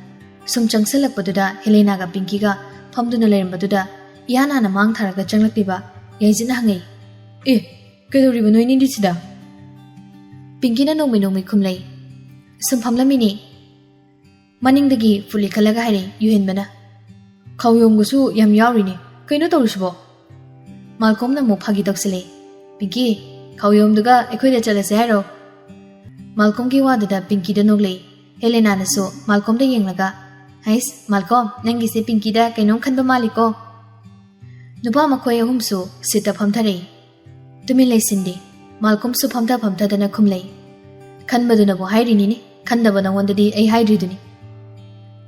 ꯁꯨꯝ ꯆꯪꯁꯤꯜꯂꯛꯄꯗꯨꯗ ꯍꯦꯂꯦꯅꯥꯒ ꯄꯤꯡꯀꯤꯒ ꯐꯝꯗꯨꯅ ꯂꯩꯔꯝꯕꯗꯨꯗ ꯏꯍꯥꯟ ꯍꯥꯟꯅ ꯃꯥꯡ ꯊꯥꯔꯒ ꯆꯪꯂꯛꯂꯤꯕ ꯌꯥꯏꯖꯤꯠꯅ ꯍꯪꯉꯛꯏ, "ꯑꯦ, ꯀꯩꯗꯧꯔꯤꯕ ꯅꯣꯏꯅꯤꯗꯤ ꯁꯤꯗ?" ꯄꯤꯡꯀꯤꯅ ꯅꯣꯡꯃꯩ ꯅꯣꯡꯃꯩ ꯈꯨꯝꯂꯩ, "ꯁꯨꯝ ꯐꯝꯂꯝꯃꯤꯅꯤ"꯫ ꯃꯅꯤꯡꯗꯒꯤ ꯐꯨꯠꯂꯤ ꯈꯜꯂꯒ ꯍꯥꯏꯔꯛꯏ ꯌꯨꯍꯦꯟꯕꯅ, "ꯈꯥꯎꯌꯣꯝꯒꯁꯨ ꯌꯥꯝ ꯌꯥꯎꯔꯤꯅꯦ, ꯀꯩꯅꯣ ꯇꯧꯔꯤꯁꯤꯕꯣ?" ꯃꯥꯜꯀꯣꯝꯅ ꯑꯃꯨꯛ ꯐꯥꯒꯤ ꯇꯧꯁꯤꯜꯂꯛꯏ, "ꯄꯤꯡꯀꯤ, ꯈꯥꯎꯌꯣꯝꯗꯨꯒ ꯑꯩꯈꯣꯏꯗ ꯆꯠꯂꯁꯦ ꯍꯥꯏꯔꯣ?" ꯃꯥꯜꯀꯣꯝꯒꯤ ꯋꯥꯗꯨꯗ ꯄꯤꯡꯀꯤꯗ ꯅꯣꯛꯂꯛꯏ꯫ ꯍꯦꯂꯦꯅꯥꯅꯁꯨ ꯃꯥꯜꯀꯣꯝꯗ ꯌꯦꯡꯂꯒ, "ꯍꯩꯁ, ꯃꯥꯜꯀꯣꯝ, ꯅꯪꯒꯤꯁꯦ ꯄꯤꯡꯀꯤꯗ ꯀꯩꯅꯣꯝ ꯈꯟꯕ ꯃꯥꯜꯂꯤꯀꯣ?" ꯅꯨꯄꯥ ꯃꯈꯣꯏ ꯑꯍꯨꯝꯁꯨ ꯁꯤꯠꯇ ꯐꯝꯊꯔꯛꯏ꯫ ꯇꯨꯃꯤꯟ ꯂꯩꯁꯤꯟꯗꯦ꯫ ꯃꯥꯜꯀꯣꯝꯁꯨ ꯐꯝꯊ ꯐꯝꯊꯗꯅ ꯈꯨꯝꯂꯩ, "ꯈꯟꯕꯗꯨꯅꯕꯨ ꯍꯥꯏꯔꯤꯅꯤꯅꯦ, ꯈꯟꯗꯕ ꯅꯉꯣꯟꯗꯗꯤ ꯑꯩ ꯍꯥꯏꯗ꯭ꯔꯤꯗꯨꯅꯤ"꯫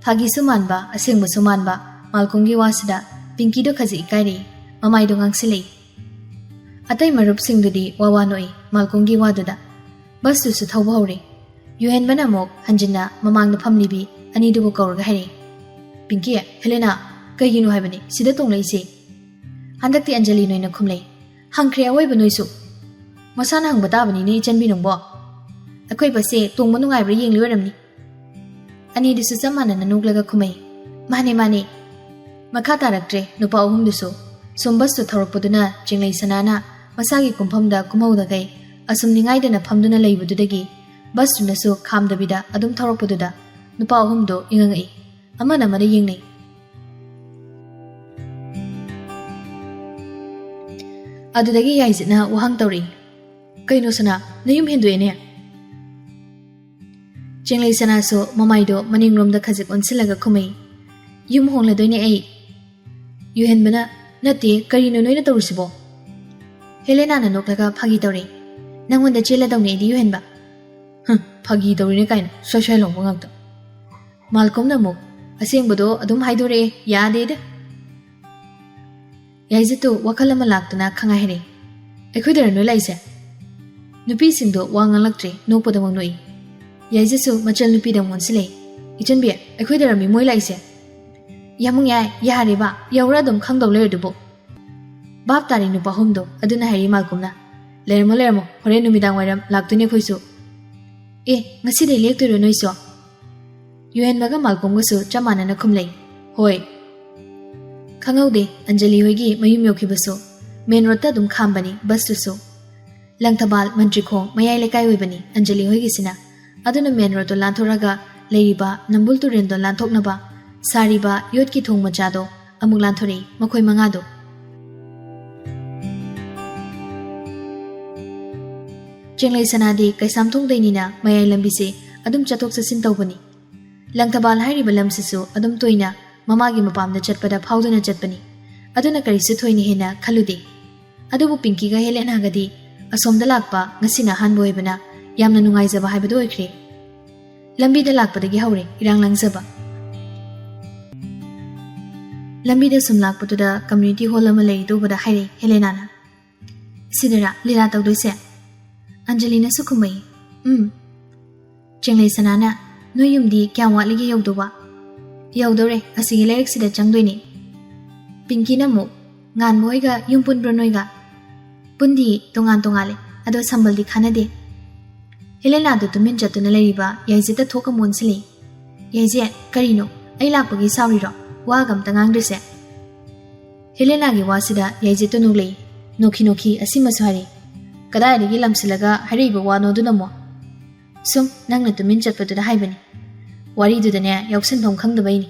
ꯐꯥꯒꯤꯁꯨ ꯃꯥꯟꯕ, ꯑꯁꯦꯡꯕꯁꯨ ꯃꯥꯟꯕ ꯃꯥꯜꯀꯣꯝꯒꯤ ꯋꯥꯁꯤꯗ ꯄꯤꯡꯀꯤꯗꯣ ꯈꯖꯤꯛ ꯏꯀꯥꯏꯔꯛꯏ, ꯃꯃꯥꯏꯗꯣ ꯉꯥꯡꯁꯤꯜꯂꯛꯏ꯫ ꯑꯇꯩ ꯃꯔꯨꯞꯁꯤꯡꯗꯨꯗꯤ ꯋꯥ ꯋꯥ ꯅꯣꯛꯏ ꯃꯥꯜꯀꯣꯝꯒꯤ ꯋꯥꯗꯨꯗ꯫ ꯕꯁꯇꯨꯁꯨ ꯊꯧꯕ ꯍꯧꯔꯦ꯫ ꯌꯨꯍꯦꯟꯕꯅ ꯑꯃꯨꯛ ꯍꯟꯖꯤꯟꯅ ꯃꯃꯥꯡꯗ ꯐꯝꯂꯤꯕꯤ ꯑꯅꯤꯗꯨꯕꯨ ꯀꯧꯔꯒ ꯍꯥꯏꯔꯛꯏ, "ꯄꯤꯡꯀꯤ, ꯍꯦꯂꯦꯅꯥ, ꯀꯩꯒꯤꯅꯣ ꯍꯥꯏꯕꯅꯤ ꯁꯤꯗ ꯇꯣꯡꯂꯛꯏꯁꯤ?" ꯍꯟꯗꯛꯇꯤ ꯑꯟꯖꯂꯤ ꯅꯣꯏꯅ ꯈꯨꯝꯂꯩ, "ꯍꯪꯈ꯭ꯔꯦ ꯑꯋꯣꯏꯕ ꯅꯣꯏꯁꯨ꯫ ꯃꯁꯥꯅ ꯍꯪꯕ ꯇꯥꯕꯅꯤꯅꯦ ꯏꯆꯟꯕꯤ ꯅꯪꯕꯣ꯫ ꯑꯩꯈꯣꯏ ꯕꯁꯁꯦ ꯇꯣꯡꯕ ꯅꯨꯡꯉꯥꯏꯕ꯭ꯔꯥ ꯌꯦꯡꯂꯤ ꯑꯣꯏꯔꯝꯅꯤ꯫" ꯑꯅꯤꯗꯨꯁꯨ ꯆꯞ ꯃꯥꯟꯅꯅ ꯅꯣꯛꯂꯒ ꯈꯨꯝꯃꯩ, "ꯃꯥꯅꯦ, ꯃꯥꯅꯦ꯫" ꯃꯈꯥ ꯇꯥꯔꯛꯇ꯭ꯔꯦ ꯅꯨꯄꯥ ꯑꯍꯨꯝꯗꯨꯁꯨ꯫ ꯁꯨꯝ ꯕꯁꯇꯨ ꯊꯧꯔꯛꯄꯗꯨꯅ ꯆꯤꯡꯂꯩ ꯁꯅꯥꯅ ꯃꯁꯥꯒꯤ ꯀꯨꯝꯐꯝꯗ ꯀꯨꯝꯍꯧꯗꯈꯩ ꯑꯁꯨꯝ ꯅꯤꯡꯉꯥꯏꯗꯅ ꯐꯝꯗꯨꯅ ꯂꯩꯕꯗꯨꯗꯒꯤ ꯕꯁꯇꯨꯅꯁꯨ ꯈꯥꯝꯗꯕꯤꯗ ꯑꯗꯨꯝ ꯊꯧꯔꯛꯄꯗꯨꯗ ꯅꯨꯄꯥ ꯑꯍꯨꯝꯗꯣ ꯏꯉꯛꯉꯛꯏ꯫ ꯑꯃꯅ ꯑꯃꯗ ꯌꯦꯡꯅꯩ꯫ ꯑꯗꯨꯗꯒꯤ ꯌꯥꯏꯖꯤꯠꯅ ꯋꯥꯍꯪ ꯇꯧꯔꯛꯏ, "ꯀꯩꯅꯣ ꯁꯅꯥ, ꯅꯌꯨꯝ ꯍꯦꯟꯗꯣꯛꯑꯦꯅꯦ?" ꯆꯤꯡꯂꯩ ꯁꯅꯥꯁꯨ ꯃꯃꯥꯏꯗꯣ ꯃꯅꯤꯡꯂꯣꯝꯗ ꯈꯖꯤꯛ ꯑꯣꯟꯁꯤꯜꯂꯒ ꯈꯨꯝꯃꯩ, "ꯌꯨꯝ ꯍꯣꯡꯂꯗꯣꯏꯅꯦ ꯑꯩ꯫" ꯌꯨꯍꯦꯟꯕꯅ, "ꯅꯠꯇꯦ, ꯀꯔꯤꯅꯣ ꯅꯣꯏꯅ ꯇꯧꯔꯤꯁꯤꯕꯣ?" ꯍꯦꯂꯦꯅꯥꯅ ꯅꯣꯛꯂꯒ ꯐꯥꯒꯤ ꯇꯧꯔꯦ, "ꯅꯪꯉꯣꯟꯗ ꯆꯦꯜꯂꯗꯧꯅꯦ ꯑꯩꯗꯤ ꯌꯨꯍꯦꯟꯕ꯫" "ꯍꯨꯝ, ꯐꯥꯒꯤ ꯇꯧꯔꯤꯅꯦ ꯀꯥꯏꯅ ꯁ꯭ꯋꯥꯏ ꯁ꯭ꯋꯥꯏ ꯂꯥꯎꯕ ꯉꯥꯛꯇ꯫" ꯃꯥꯜꯀꯣꯝꯅ ꯑꯃꯨꯛ, "ꯑꯁꯦꯡꯕꯗꯣ ꯑꯗꯨꯝ ꯍꯥꯏꯗꯣꯔꯛꯑꯦ, ꯌꯥꯗꯦꯗ꯫" ꯌꯥꯏꯖꯤꯠꯇꯨ ꯋꯥꯈꯜ ꯑꯃ ꯂꯥꯛꯇꯨꯅ ꯈꯪꯍꯥꯏ ꯍꯥꯏꯔꯛꯏ, "ꯑꯩꯈꯣꯏꯗꯔ ꯅꯣꯏ ꯂꯥꯛꯏꯁꯦ?" ꯅꯨꯄꯤꯁꯤꯡꯗꯣ ꯋꯥ ꯉꯥꯡꯂꯛꯇ꯭ꯔꯦ, ꯅꯣꯛꯄꯗꯃꯛ ꯅꯣꯛꯏ꯫ ꯌꯥꯏꯖꯤꯠꯁꯨ ꯃꯆꯜ ꯅꯨꯄꯤꯗ ꯑꯃꯨꯛ ꯑꯣꯟꯁꯤꯜꯂꯛꯏ, "ꯏꯆꯟꯕꯤ, ꯑꯩꯈꯣꯏꯗꯔꯃꯤ ꯃꯣꯏ ꯂꯥꯛꯏꯁꯦ?" "ꯌꯥꯃꯨꯡ ꯌꯥꯏ, ꯌꯥꯔꯦꯕ, ꯌꯧꯔ ꯑꯗꯨꯝ ꯈꯪꯗꯧ ꯂꯩꯔꯗꯨꯕꯨ꯫" ꯚꯥꯞ ꯇꯥꯔꯦ ꯅꯨꯄꯥ ꯑꯍꯨꯝꯗꯣ, ꯑꯗꯨꯅ ꯍꯥꯏꯔꯤ ꯃꯥꯜꯀꯣꯝꯅ, "ꯂꯩꯔꯝꯃꯣ, ꯂꯩꯔꯝꯃꯣ, ꯍꯣꯔꯦꯟ ꯅꯨꯃꯤꯗꯥꯡ ꯋꯥꯏꯔꯝ ꯂꯥꯛꯇꯣꯏꯅꯦ ꯑꯩꯈꯣꯏꯁꯨ꯫" "ꯑꯦ, ꯉꯁꯤꯗꯩ ꯂꯦꯛꯇꯣꯏꯔꯣ ꯅꯣꯏꯁꯨ?" ꯌꯨꯍꯦꯟꯕꯒ ꯃꯥꯜꯀꯣꯝꯒꯁꯨ ꯆꯞ ꯃꯥꯟꯅꯅ ꯈꯨꯝꯂꯩ, "ꯍꯣꯏ꯫" ꯈꯪꯍꯧꯗꯦ ꯑꯟꯖꯂꯤ ꯍꯣꯏꯒꯤ ꯃꯌꯨꯝ ꯌꯧꯈꯤꯕꯁꯨ꯫ ꯃꯦꯟ ꯔꯣꯗꯇ ꯑꯗꯨꯝ ꯈꯥꯝꯕꯅꯤ ꯕꯁꯇꯨꯁꯨ꯫ ꯂꯪꯊꯕꯥꯜ, ꯃꯟꯇ꯭ꯔꯤꯈꯣꯡ ꯃꯌꯥꯏ ꯂꯩꯀꯥꯏ ꯑꯣꯏꯕꯅꯤ ꯑꯟꯖꯂꯤ ꯍꯣꯏꯒꯤꯁꯤꯅ꯫ ꯑꯗꯨꯅ ꯃꯦꯟ ꯔꯣꯗꯇꯣ ꯂꯥꯟꯊꯣꯔꯛꯑꯒ ꯂꯩꯔꯤꯕ ꯅꯝꯕꯨꯜ ꯇꯨꯔꯦꯜꯗꯣ ꯂꯥꯟꯊꯣꯛꯅꯕ ꯁꯥꯔꯤꯕ ꯌꯣꯠꯀꯤ ꯊꯣꯡ ꯃꯆꯥꯗꯣ ꯑꯃꯨꯛ ꯂꯥꯟꯊꯣꯔꯛꯏ ꯃꯈꯣꯏ ꯃꯉꯥꯗꯣ꯫ ꯆꯦꯡꯂꯩ ꯁꯅꯥꯗꯤ ꯀꯩꯁꯥꯝꯊꯣꯡꯗꯩꯅꯤꯅ ꯃꯌꯥꯏ ꯂꯝꯕꯤꯁꯦ ꯑꯗꯨꯝ ꯆꯠꯊꯣꯛ ꯆꯠꯁꯤꯟ ꯇꯧꯕꯅꯤ꯫ ꯂꯪꯊꯕꯥꯜ ꯍꯥꯏꯔꯤꯕ ꯂꯝꯁꯤꯁꯨ ꯑꯗꯨꯝ ꯇꯣꯏꯅ ꯃꯃꯥꯒꯤ ꯃꯄꯥꯝꯗ ꯆꯠꯄꯗ ꯐꯥꯎꯗꯨꯅ ꯆꯠꯄꯅꯤ꯫ ꯑꯗꯨꯅ ꯀꯔꯤꯁꯨ ꯊꯣꯏꯅ ꯍꯦꯟꯅ ꯈꯜꯂꯨꯗꯦ꯫ ꯑꯗꯨꯕꯨ ꯄꯤꯡꯀꯤꯒ ꯍꯦꯂꯦꯅꯥꯒꯗꯤ ꯑꯁꯣꯝꯗ ꯂꯥꯛꯄ ꯉꯁꯤꯅ ꯑꯍꯥꯟꯕ ꯑꯣꯏꯕꯅ ꯌꯥꯝꯅ ꯅꯨꯡꯉꯥꯏꯖꯕ ꯍꯥꯏꯕꯗꯨ ꯑꯣꯏꯈ꯭ꯔꯦ꯫ ꯂꯝꯕꯤꯗ ꯂꯥꯛꯄꯗꯒꯤ ꯍꯧꯔꯦ ꯏꯔꯥꯡ ꯂꯥꯡꯖꯕ꯫ ꯂꯝꯕꯤꯗ ꯁꯨꯝ ꯂꯥꯛꯄꯗꯨꯗ ꯀꯝꯃ꯭ꯌꯨꯅꯤꯇꯤ ꯍꯣꯜ ꯑꯃ ꯂꯩꯔꯤꯗꯨ ꯎꯕꯗ ꯍꯥꯏꯔꯛꯏ ꯍꯦꯂꯦꯅꯥꯅ, "ꯁꯤꯗꯔꯥ ꯂꯤꯂꯥ ꯇꯧꯗꯣꯏꯁꯦ?" ꯑꯟꯖꯂꯤꯅꯁꯨ ꯈꯨꯝꯃꯛꯏ, "ꯎꯝ꯫" ꯆꯦꯡꯂꯩ ꯁꯅꯥꯅ, ꯅꯣꯏ ꯌꯨꯝꯗꯤ ꯀꯌꯥꯝ ꯋꯥꯠꯂꯤꯒꯦ ꯌꯧꯗꯧꯕ? ꯌꯧꯗꯧꯔꯦ, ꯑꯁꯤꯒꯤ ꯂꯩꯔꯛꯁꯤꯗ ꯆꯪꯗꯣꯏꯅꯦ꯫ ꯄꯤꯡꯀꯤꯅ ꯑꯃꯨꯛ, "ꯉꯥꯟꯕ ꯍꯣꯏꯒ ꯌꯨꯝ ꯄꯨꯟꯕ꯭ꯔꯣ ꯅꯣꯏꯒ?" "ꯄꯨꯟꯗꯤ, ꯇꯣꯉꯥꯟ ꯇꯣꯉꯥꯜꯂꯦ, ꯑꯗꯣ ꯁꯝꯕꯜꯗꯤ ꯈꯥꯅꯗꯦ꯫" ꯍꯦꯂꯦꯅꯥꯗꯣ ꯇꯨꯃꯤꯟ ꯆꯠꯇꯨꯅ ꯂꯩꯔꯤꯕ ꯌꯥꯏꯖꯤꯠꯇ ꯊꯣꯛ ꯑꯃ ꯑꯣꯟꯁꯤꯜꯂꯤ꯫ "ꯌꯥꯏꯖꯤꯠ, ꯀꯔꯤꯅꯣ? ꯑꯩ ꯂꯥꯛꯄꯒꯤ ꯁꯥꯎꯔꯤꯔꯣ? ꯋꯥꯒ ꯑꯝꯇ ꯉꯥꯡꯗ꯭ꯔꯤꯁꯦ?" ꯍꯦꯂꯦꯅꯥꯒꯤ ꯋꯥꯁꯤꯗ ꯌꯥꯏꯖꯤꯠꯇꯨ ꯅꯣꯛꯂꯛꯏ꯫ ꯅꯣꯛꯈꯤ ꯅꯣꯛꯈꯤ ꯑꯁꯤꯃꯁꯨ ꯍꯥꯏꯔꯤ꯫ "ꯀꯗꯥꯏꯗꯒꯤ ꯂꯝꯁꯤꯜꯂꯒ ꯍꯥꯏꯔꯛꯏꯕ ꯋꯥꯅꯣ ꯑꯗꯨꯅ ꯑꯃꯨꯛ?" "ꯁꯨꯝ ꯅꯪꯅ ꯇꯨꯃꯤꯟ ꯆꯠꯄꯗꯨꯗ ꯍꯥꯏꯕꯅꯤ꯫ ꯋꯥꯔꯤꯗꯨꯗꯅꯦ ꯌꯥꯎꯁꯟꯐꯝ ꯈꯪꯗꯕꯩꯅꯤ꯫"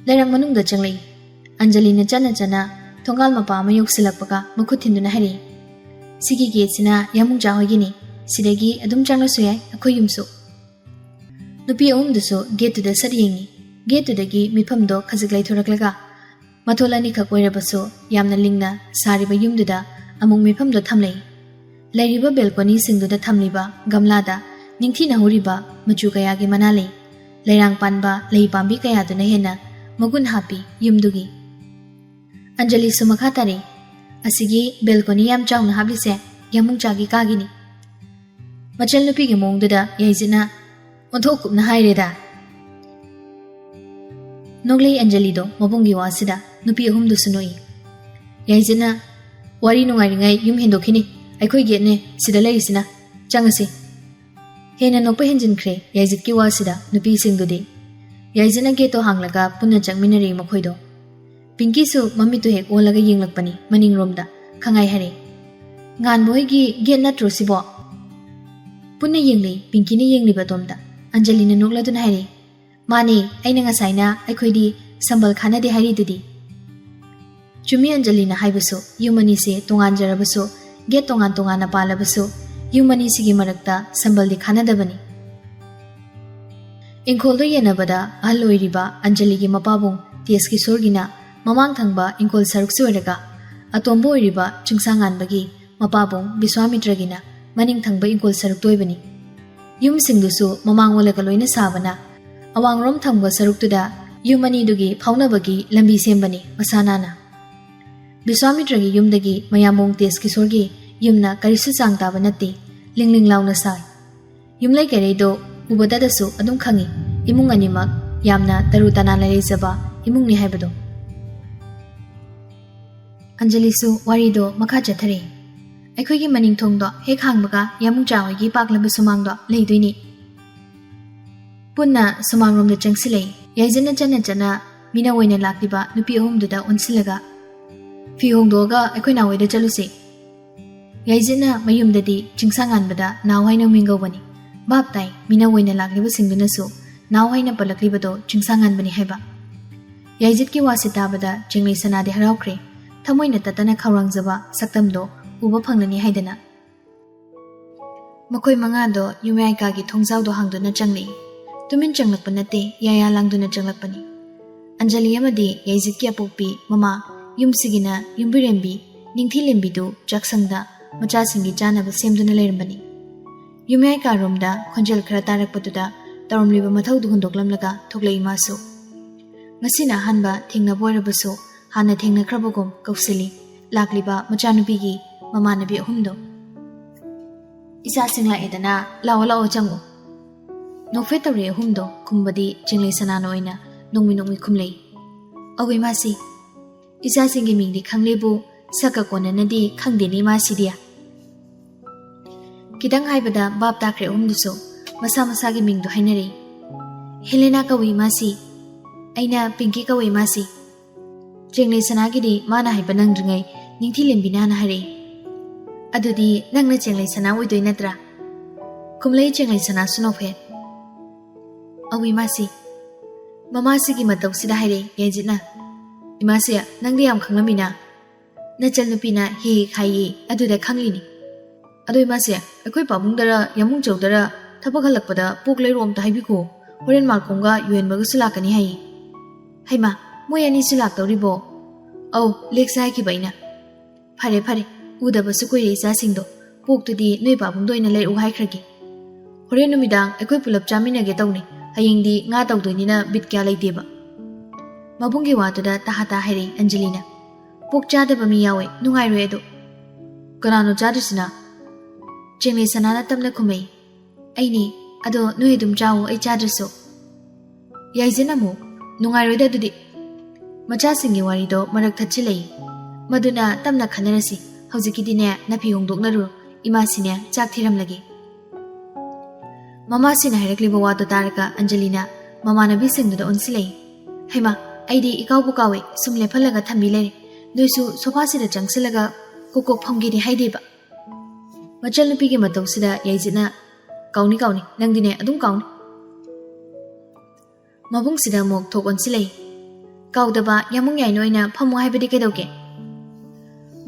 ꯂꯩꯔꯛ ꯃꯅꯨꯡꯗ ꯆꯪꯂꯛꯏ꯫ ꯑꯟꯖꯂꯤꯅ ꯆꯠꯅ ꯆꯠꯅ ꯊꯣꯡꯒꯥꯜ ꯃꯄꯥ ꯑꯃ ꯌꯧꯁꯤꯜꯂꯛꯄꯒ ꯃꯈꯨꯠ ꯊꯤꯟꯗꯨꯅ ꯍꯥꯏꯔꯛꯏ, "ꯁꯤꯒꯤ ꯒꯦꯠꯁꯤꯅ ꯌꯥꯃꯨꯡꯖꯥ ꯍꯣꯏꯒꯤꯅꯤ꯫ ꯁꯤꯗꯒꯤ ꯑꯗꯨꯝ ꯆꯪꯂꯁꯨ ꯌꯥꯏ ꯑꯩꯈꯣꯏ ꯌꯨꯝꯁꯨ꯫" ꯅꯨꯄꯤ ꯑꯍꯨꯝꯗꯨꯁꯨ ꯒꯦꯠꯇꯨꯗ ꯁꯠ ꯌꯦꯡꯉꯤ꯫ ꯒꯦꯠꯇꯨꯗꯒꯤ ꯃꯤꯐꯝꯗꯣ ꯈꯖꯤꯛ ꯂꯩꯊꯣꯔꯛꯂꯒ ꯃꯊꯣꯜ ꯑꯅꯤꯈꯛ ꯑꯣꯏꯔꯕꯁꯨ ꯌꯥꯝꯅ ꯂꯤꯡꯅ ꯁꯥꯔꯤꯕ ꯌꯨꯝꯗꯨꯗ ꯑꯃꯨꯛ ꯃꯤꯐꯝꯗꯣ ꯊꯝꯂꯛꯏ꯫ ꯂꯩꯔꯤꯕ ꯕꯦꯜꯀꯣꯅꯤꯁꯤꯡꯗꯨꯗ ꯊꯝꯂꯤꯕ ꯒꯝꯂꯥꯗ ꯅꯤꯡꯊꯤꯅ ꯍꯧꯔꯤꯕ ꯃꯆꯨ ꯀꯌꯥꯒꯤ ꯃꯅꯥ ꯂꯩ꯫ ꯂꯩꯔꯥꯡ ꯄꯥꯟꯕ ꯂꯩ ꯄꯥꯝꯕꯤ ꯀꯌꯥꯗꯨꯅ ꯍꯦꯟꯅ ꯃꯒꯨꯟ ꯍꯥꯞꯄꯤ ꯌꯨꯝꯗꯨꯒꯤ꯫ ꯑꯟꯖꯂꯤꯁꯨ ꯃꯈꯥ ꯇꯥꯔꯤ, "ꯑꯁꯤꯒꯤ ꯕꯦꯜꯀꯣꯅꯤ ꯌꯥꯝ ꯆꯥꯎꯅ ꯍꯥꯞꯂꯤꯁꯦ ꯌꯥꯃꯨꯡꯆꯥꯒꯤ ꯀꯥꯒꯤꯅꯤ꯫" ꯃꯆꯜ ꯅꯨꯄꯤꯒꯤ ꯃꯑꯣꯡꯗꯨꯗ ꯌꯥꯏꯖꯤꯠꯅ ꯑꯣꯟꯊꯣꯛ ꯀꯨꯞꯅ ꯍꯥꯏꯔꯦꯗ꯫ ꯅꯣꯛꯂꯩ ꯑꯟꯖꯂꯤꯗꯣ ꯃꯕꯨꯡꯒꯤ ꯋꯥꯁꯤꯗ ꯅꯨꯄꯤ ꯑꯍꯨꯝꯗꯨꯁꯨ ꯅꯣꯛꯏ꯫ ꯌꯥꯏꯖꯤꯠꯅ, "ꯋꯥꯔꯤ ꯅꯨꯡꯉꯥꯏꯔꯤꯉꯩ ꯌꯨꯝ ꯍꯦꯟꯗꯣꯛꯈꯤꯅꯤ, ꯑꯩꯈꯣꯏ ꯒꯦꯠꯅꯦ ꯁꯤꯗ ꯂꯩꯔꯤꯁꯤꯅ, ꯆꯪꯉꯁꯤ꯫" ꯍꯦꯟꯅ ꯅꯣꯛꯄ ꯍꯦꯟꯖꯤꯟꯈ꯭ꯔꯦ ꯌꯥꯏꯖꯤꯠꯀꯤ ꯋꯥꯁꯤꯗ ꯅꯨꯄꯤꯁꯤꯡꯗꯨꯗꯤ꯫ ꯌꯥꯏꯖꯤꯠꯅ ꯒꯦꯠꯇꯣ ꯍꯥꯡꯂꯒ ꯄꯨꯟꯅ ꯆꯪꯃꯤꯟꯅꯔꯦ ꯃꯈꯣꯏꯗꯣ꯫ ꯄꯤꯡꯀꯤꯁꯨ ꯃꯃꯤꯠꯇꯨ ꯍꯦꯛ ꯑꯣꯜꯂꯒ ꯌꯦꯡꯂꯛꯄꯅꯤ ꯃꯅꯤꯡꯔꯣꯝꯗ꯫ ꯈꯪꯉꯥꯏ ꯍꯥꯏꯔꯦ, "ꯉꯥꯟꯕ ꯍꯣꯏꯒꯤ ꯒꯦꯠ ꯅꯠꯇ꯭ꯔꯣ ꯁꯤꯕꯣ?" ꯄꯨꯟꯅ ꯌꯦꯡꯂꯤ, ꯄꯤꯡꯀꯤꯅ ꯌꯦꯡꯂꯤꯕ ꯑꯗꯣꯝꯗ꯫ ꯑꯟꯖꯂꯤꯅ ꯅꯣꯛꯂꯗꯨꯅ ꯍꯥꯏꯔꯦ, "ꯃꯥꯅꯦ, ꯑꯩꯅ ꯉꯁꯥꯏꯅ ꯑꯩꯈꯣꯏꯗꯤ ꯁꯝꯕꯜ ꯈꯥꯅꯗꯦ ꯍꯥꯏꯔꯤꯗꯨꯗꯤ꯫" ꯆꯨꯝꯃꯤ ꯑꯟꯖꯂꯤꯅ ꯍꯥꯏꯕꯁꯨ, ꯌꯨꯝ ꯑꯅꯤꯁꯦ ꯇꯣꯉꯥꯟꯖꯔꯕꯁꯨ, ꯒꯦꯠ ꯇꯣꯉꯥꯟ ꯇꯣꯉꯥꯟꯅ ꯄꯥꯜꯂꯕꯁꯨ, ꯌꯨꯝ ꯑꯅꯤꯁꯤꯒꯤ ꯃꯔꯛꯇ ꯁꯝꯕꯜꯗꯤ ꯈꯥꯅꯗꯕꯅꯤ꯫ ꯏꯪꯈꯣꯜꯗꯣ ꯌꯦꯟꯅꯕꯗ ꯑꯍꯜ ꯑꯣꯏꯔꯤꯕ ꯑꯟꯖꯂꯤꯒꯤ ꯃꯄꯥꯕꯨꯡ ꯇꯦꯖ ꯀꯤꯁꯣꯔꯒꯤꯅ ꯃꯃꯥꯡ ꯊꯪꯕ ꯏꯪꯈꯣꯜ ꯁꯔꯨꯛꯁꯤ ꯑꯣꯏꯔꯒ, ꯑꯇꯣꯝꯕ ꯑꯣꯏꯔꯤꯕ ꯆꯤꯡꯁꯥꯡꯉꯥꯟꯕꯒꯤ ꯃꯄꯥꯕꯨꯡ ꯕꯤꯁ꯭ꯋꯥꯃꯤꯇ꯭ꯔꯒꯤꯅ ꯃꯅꯤꯡ ꯊꯪꯕ ꯏꯪꯈꯣꯜ ꯁꯔꯨꯛꯇ ꯑꯣꯏꯕꯅꯤ꯫ ꯌꯨꯝꯁꯤꯡꯗꯨꯁꯨ ꯃꯃꯥꯡ ꯑꯣꯜꯂꯒ ꯂꯣꯏꯅ ꯁꯥꯕꯅ, ꯑꯋꯥꯡꯔꯣꯝ ꯊꯪꯕ ꯁꯔꯨꯛꯇꯨꯗ ꯌꯨꯝ ꯑꯅꯤꯗꯨꯒꯤ ꯐꯥꯎꯅꯕꯒꯤ ꯂꯝꯕꯤ ꯁꯦꯝꯕꯅꯤ ꯃꯁꯥ ꯅꯥꯟꯅ꯫ ꯕꯤꯁ꯭ꯋꯥꯃꯤꯇ꯭ꯔꯒꯤ ꯌꯨꯝꯗꯒꯤ ꯃꯌꯥꯝꯕꯨꯡ ꯇꯦꯖ ꯀꯤꯁꯣꯔꯒꯤ ꯌꯨꯝꯅ ꯀꯔꯤꯁꯨ ꯆꯥꯡ ꯇꯥꯕ ꯅꯠꯇꯦ, ꯂꯤꯡ ꯂꯤꯡ ꯂꯥꯎꯅ ꯁꯥꯏ꯫ ꯌꯨꯝꯂꯩ ꯀꯩꯔꯩꯗꯣ ꯎꯕꯗꯗꯁꯨ ꯑꯗꯨꯝ ꯈꯪꯏ, ꯏꯃꯨꯡ ꯑꯅꯤꯃꯛ ꯌꯥꯝꯅ ꯇꯔꯨ ꯇꯅꯥꯟꯅ ꯂꯩꯖꯕ ꯏꯃꯨꯡꯅꯤ ꯍꯥꯏꯕꯗꯣ꯫ ꯑꯟꯖꯂꯤꯁꯨ ꯋꯥꯔꯤꯗꯣ ꯃꯈꯥ ꯆꯠꯊꯔꯤ꯫ ꯑꯩꯈꯣꯏꯒꯤ ꯃꯅꯤꯡ ꯊꯣꯡꯗꯣ ꯍꯦꯛ ꯍꯥꯡꯕꯒ ꯌꯥꯃꯨꯡꯆꯥ ꯍꯣꯏꯒꯤ ꯄꯥꯛꯂꯕ ꯁꯨꯃꯥꯡꯗꯣ ꯂꯩꯗꯣꯏꯅꯤ꯫ ꯄꯨꯟꯅ ꯁꯨꯃꯥꯡꯂꯣꯝꯗ ꯆꯪꯁꯤꯜꯂꯛꯏ꯫ ꯌꯥꯏꯖꯠꯅ ꯆꯠꯅ ꯆꯠꯅ ꯃꯤꯅ ꯑꯣꯏꯅ ꯂꯥꯛꯂꯤꯕ ꯅꯨꯄꯤ ꯑꯍꯨꯝꯗꯨꯗ ꯑꯣꯟꯁꯤꯜꯂꯒ, "ꯐꯤ ꯍꯣꯡꯗꯣꯛꯑꯒ ꯑꯩꯈꯣꯏ ꯅꯥꯎꯍꯣꯏꯗ ꯆꯠꯂꯨꯁꯤ꯫" ꯌꯥꯏꯖꯠꯅ ꯃꯌꯨꯝꯗꯗꯤ ꯆꯤꯡꯁꯥꯡꯉꯥꯟꯕꯗ ꯅꯥꯎ ꯍꯥꯏꯅ ꯃꯤꯡ ꯀꯧꯕꯅꯤ꯫ ꯚꯥꯞ ꯇꯥꯏ, ꯃꯤꯅ ꯑꯣꯏꯅ ꯂꯥꯛꯂꯤꯕꯁꯤꯡꯗꯨꯅꯁꯨ ꯅꯥꯎ ꯍꯥꯏꯅ ꯄꯜꯂꯛꯂꯤꯕꯗꯣ ꯆꯤꯡꯁꯥꯡꯉꯥꯟꯕꯅꯤ ꯍꯥꯏꯕ꯫ ꯌꯥꯏꯖꯠꯀꯤ ꯋꯥꯁꯤ ꯇꯥꯕꯗ ꯆꯦꯡꯂꯩ ꯁꯅꯥꯗꯤ ꯍꯔꯥꯎꯈ꯭ꯔꯦ꯫ ꯊꯃꯣꯏꯅ ꯇꯠꯇꯅ ꯈꯧꯔꯥꯡꯖꯕ ꯁꯛꯇꯝꯗꯣ ꯎꯕ ꯐꯪꯂꯅꯤ ꯍꯥꯏꯗꯅ꯫ ꯃꯈꯣꯏ ꯃꯉꯥꯗꯣ ꯌꯨꯝꯌꯥꯏ ꯀꯥꯒꯤ ꯊꯣꯡꯖꯥꯎꯗꯣ ꯍꯥꯡꯗꯨꯅ ꯆꯪꯂꯛꯏ꯫ ꯇꯨꯃꯤꯟ ꯆꯪꯂꯛꯄ ꯅꯠꯇꯦ, ꯌꯥꯌꯥ ꯂꯥꯡꯗꯨꯅ ꯆꯪꯂꯛꯄꯅꯤ꯫ ꯑꯟꯖꯂꯤ ꯑꯃꯗꯤ ꯌꯥꯏꯖꯤꯠꯀꯤ ꯑꯄꯣꯛꯄꯤ ꯃꯃꯥ, ꯌꯨꯝꯁꯤꯒꯤꯅ ꯌꯨꯝꯕꯨꯔꯦꯝꯕꯤ ꯅꯤꯡꯊꯤꯂꯦꯝꯕꯤꯗꯨ ꯆꯥꯛꯁꯪꯗ ꯃꯆꯥꯁꯤꯡꯒꯤ ꯆꯥꯅꯕ ꯁꯦꯝꯗꯨꯅ ꯂꯩꯔꯝꯕꯅꯤ꯫ ꯌꯨꯝꯌꯥꯏ ꯀꯥꯔꯣꯝꯗ ꯈꯣꯟꯖꯦꯜ ꯈꯔ ꯇꯥꯔꯛꯄꯗꯨꯗ ꯇꯧꯔꯝꯂꯤꯕ ꯃꯊꯧꯗꯨ ꯍꯨꯟꯗꯣꯛꯂꯝꯂꯒ ꯊꯣꯛꯂꯛꯏ ꯃꯥꯁꯨ꯫ ꯉꯁꯤꯅ ꯑꯍꯥꯟꯕ ꯊꯦꯡꯅꯕ ꯑꯣꯏꯔꯕꯁꯨ ꯍꯥꯟꯅ ꯊꯦꯡꯅꯈ꯭ꯔꯕꯒꯨꯝ ꯀꯧꯁꯤꯜꯂꯤ ꯂꯥꯛꯂꯤꯕ ꯃꯆꯥꯅꯨꯄꯤꯒꯤ ꯃꯃꯥꯟꯅꯕꯤ ꯑꯍꯨꯝꯗꯣ꯫ "ꯏꯆꯥꯁꯤꯡ ꯂꯥꯛꯑꯦꯗꯅ, ꯂꯥꯛꯑꯣ ꯂꯥꯛꯑꯣ ꯆꯪꯉꯣ꯫" ꯅꯣꯛꯐꯦꯠ ꯇꯧꯔꯦ ꯑꯍꯨꯝꯗꯣ ꯈꯨꯝꯕꯗꯤ ꯆꯤꯡꯂꯩ ꯁꯅꯥꯅ ꯑꯣꯏꯅ ꯅꯣꯡꯃꯤ ꯅꯣꯡꯃꯤ ꯈꯨꯝꯂꯩ꯫ "ꯑꯧ ꯏꯃꯥꯁꯤ, ꯏꯆꯥꯁꯤꯡꯒꯤ ꯃꯤꯡꯗꯤ ꯈꯪꯂꯦꯕꯨ ꯁꯛꯀ ꯀꯣꯟꯅꯅꯗꯤ ꯈꯪꯗꯦꯅꯦ ꯏꯃꯥꯁꯤꯗꯤ꯫" ꯈꯤꯇꯪ ꯍꯥꯏꯕꯗ ꯚꯥꯞ ꯇꯥꯈ꯭ꯔꯦ ꯑꯍꯨꯝꯗꯨꯁꯨ꯫ ꯃꯁꯥ ꯃꯁꯥꯒꯤ ꯃꯤꯡꯗꯣ ꯍꯥꯏꯅꯔꯦ꯫ "ꯍꯦꯂꯦꯅꯥ ꯀꯧꯏ ꯏꯃꯥꯁꯤ꯫" "ꯑꯩꯅ ꯄꯤꯡꯀꯤ ꯀꯧꯏ ꯏꯃꯥꯁꯤ꯫" ꯆꯦꯡꯂꯩ ꯁꯅꯥꯒꯤꯗꯤ ꯃꯥꯅ ꯍꯥꯏꯕ ꯅꯪꯗ꯭ꯔꯤꯉꯩ ꯅꯤꯡꯊꯤꯂꯦꯝꯕꯤꯅ ꯍꯥꯟꯅ ꯍꯥꯏꯔꯛꯏ꯫ "ꯑꯗꯨꯗꯤ ꯅꯪꯅ ꯆꯦꯡꯂꯩ ꯁꯅꯥ ꯑꯣꯏꯗꯣꯏ ꯅꯠꯇ꯭ꯔꯥ?" ꯈꯨꯝꯂꯩ ꯆꯦꯡꯂꯩ ꯁꯅꯥꯁꯨ ꯅꯣꯛꯐꯦꯠ꯫ "ꯑꯧ ꯏꯃꯥꯁꯤ꯫" ꯃꯃꯥꯁꯤꯒꯤ ꯃꯇꯧꯁꯤꯗ ꯍꯥꯏꯔꯛꯏ ꯌꯥꯏꯖꯤꯠꯅ꯫ "ꯏꯃꯥꯁꯤ, ꯅꯪꯗꯤ ꯌꯥꯝ ꯈꯪꯂꯝꯃꯤꯅ꯫ ꯅꯆꯜꯅꯨꯄꯤꯅ ꯍꯦꯛ ꯍꯦꯛ ꯍꯥꯏꯌꯦ, ꯑꯗꯨꯗ ꯈꯪꯂꯤꯅꯤ꯫ ꯑꯗꯣ ꯏꯃꯥꯁꯦ, ꯑꯩꯈꯣꯏ ꯄꯥꯕꯨꯡꯗꯔ ꯌꯥꯃꯨꯡ ꯆꯧꯗꯔ ꯊꯕꯛ ꯍꯜꯂꯛꯄꯗ ꯄꯣꯛ ꯂꯩꯔꯨ ꯑꯝꯇ ꯍꯥꯏꯕꯤꯈꯣ꯫ ꯍꯣꯔꯦꯟ ꯃꯥꯔꯀꯣꯝꯒ ꯌꯨꯍꯦꯟꯕꯒꯁꯨ ꯂꯥꯛꯀꯅꯤ ꯍꯥꯏꯌꯦ꯫" "ꯍꯩꯃꯥ, ꯃꯣꯏ ꯑꯅꯤꯁꯨ ꯂꯥꯛꯇꯧꯔꯤꯕꯣ?" "ꯑꯧ, ꯂꯦꯛꯁꯦ ꯍꯥꯏꯈꯤꯕ ꯑꯩꯅ꯫" "ꯐꯔꯦ ꯐꯔꯦ, ꯎꯗꯕꯁꯨ ꯀꯨꯏꯔꯦ ꯏꯆꯥꯁꯤꯡꯗꯣ꯫ ꯄꯣꯛꯇꯨꯗꯤ ꯅꯣꯏ ꯄꯥꯕꯨꯡꯗ ꯑꯣꯏꯅ ꯂꯩꯔꯛꯎ ꯍꯥꯏꯈ꯭ꯔꯒꯦ꯫ ꯍꯣꯔꯦꯟ ꯅꯨꯃꯤꯗꯥꯡ ꯑꯩꯈꯣꯏ ꯄꯨꯂꯞ ꯆꯥꯃꯤꯟꯅꯒꯦ ꯇꯧꯅꯤ꯫ ꯍꯌꯦꯡꯗꯤ ꯉꯥ ꯇꯧꯗꯣꯏꯅꯤꯅ ꯕꯤꯠ ꯀꯌꯥ ꯂꯩꯇꯦꯕ꯫" ꯃꯕꯨꯡꯒꯤ ꯋꯥꯗꯨꯗ ꯇꯍꯥ ꯇꯍꯥ ꯍꯥꯏꯔꯛꯏ ꯑꯟꯖꯂꯤꯅ꯫ "ꯄꯣꯛ ꯆꯥꯗꯕ ꯃꯤ ꯌꯥꯎꯋꯦ, ꯅꯨꯡꯉꯥꯏꯔꯣꯏ ꯑꯗꯣ꯫" "ꯀꯅꯥꯅꯣ ꯆꯥꯗ꯭ꯔꯤꯁꯤꯅ?" ꯆꯦꯡꯂꯩ ꯁꯅꯥꯅ ꯇꯞꯅ ꯈꯨꯝꯃꯛꯏ꯫ "ꯑꯩꯅꯦ, "ꯑꯗꯣ ꯅꯣꯏ ꯑꯗꯨꯝ ꯆꯥꯎ, ꯑꯩ ꯆꯥꯗ꯭ꯔꯁꯨ꯫" ꯌꯥꯏꯖꯤꯟ ꯑꯃꯨꯛ, "ꯅꯨꯡꯉꯥꯏꯔꯣꯏꯗ ꯑꯗꯨꯗꯤ꯫ ꯃꯆꯥꯁꯤꯡꯒꯤ ꯋꯥꯔꯤꯗꯣ ꯃꯔꯛ ꯊꯠꯆꯤꯜꯂꯛꯏ꯫ ꯃꯗꯨꯅ ꯇꯞꯅ ꯈꯟꯅꯔꯁꯤ꯫ ꯍꯧꯖꯤꯛꯀꯤꯗꯤꯅꯦ ꯅꯐꯤ ꯍꯣꯡꯗꯣꯛꯅꯔꯨ꯫ ꯏꯃꯥꯁꯤꯅꯦ ꯆꯥꯛ ꯊꯤꯔꯝꯂꯒꯦ꯫" ꯃꯃꯥꯁꯤꯅ ꯍꯥꯏꯔꯛꯂꯤꯕ ꯋꯥꯗꯣ ꯇꯥꯔꯒ ꯑꯟꯖꯂꯤꯅ ꯃꯃꯥꯟꯅꯕꯤꯁꯤꯡꯗꯨꯗ ꯑꯣꯟꯁꯤꯜꯂꯛꯏ꯫ "ꯍꯩꯃꯥ, ꯑꯩꯗꯤ ꯏꯀꯥꯎꯕꯨ ꯀꯥꯎꯏ, ꯁꯨꯝ ꯂꯦꯞꯍꯜꯂꯒ ꯊꯝꯕꯤ ꯂꯩꯔꯦ꯫ ꯅꯣꯏꯁꯨ ꯁꯣꯐꯥꯁꯤꯗ ꯆꯪꯁꯤꯜꯂꯒ ꯀꯣꯛ ꯀꯣꯛ ꯐꯝꯒꯦꯗꯤ ꯍꯥꯏꯗꯦꯕ꯫" ꯃꯆꯜꯅꯨꯄꯤꯒꯤ ꯃꯇꯧꯁꯤꯗ ꯌꯥꯏꯖꯤꯠꯅ, "ꯀꯥꯎꯅꯤ ꯀꯥꯎꯅꯤ, ꯅꯪꯗꯤꯅꯦ ꯑꯗꯨꯝ ꯀꯥꯎꯅꯤ꯫" ꯃꯕꯨꯡꯁꯤꯗ ꯑꯃꯨꯛ ꯊꯣꯛ ꯑꯣꯟꯁꯤꯜꯂꯛꯏ꯫ "ꯀꯥꯎꯗꯕ, ꯌꯥꯝꯕꯨꯡ ꯌꯥꯏꯅ ꯑꯣꯏꯅ ꯐꯝꯃꯨ ꯍꯥꯏꯕꯗꯤ ꯀꯩꯗꯧꯒꯦ?"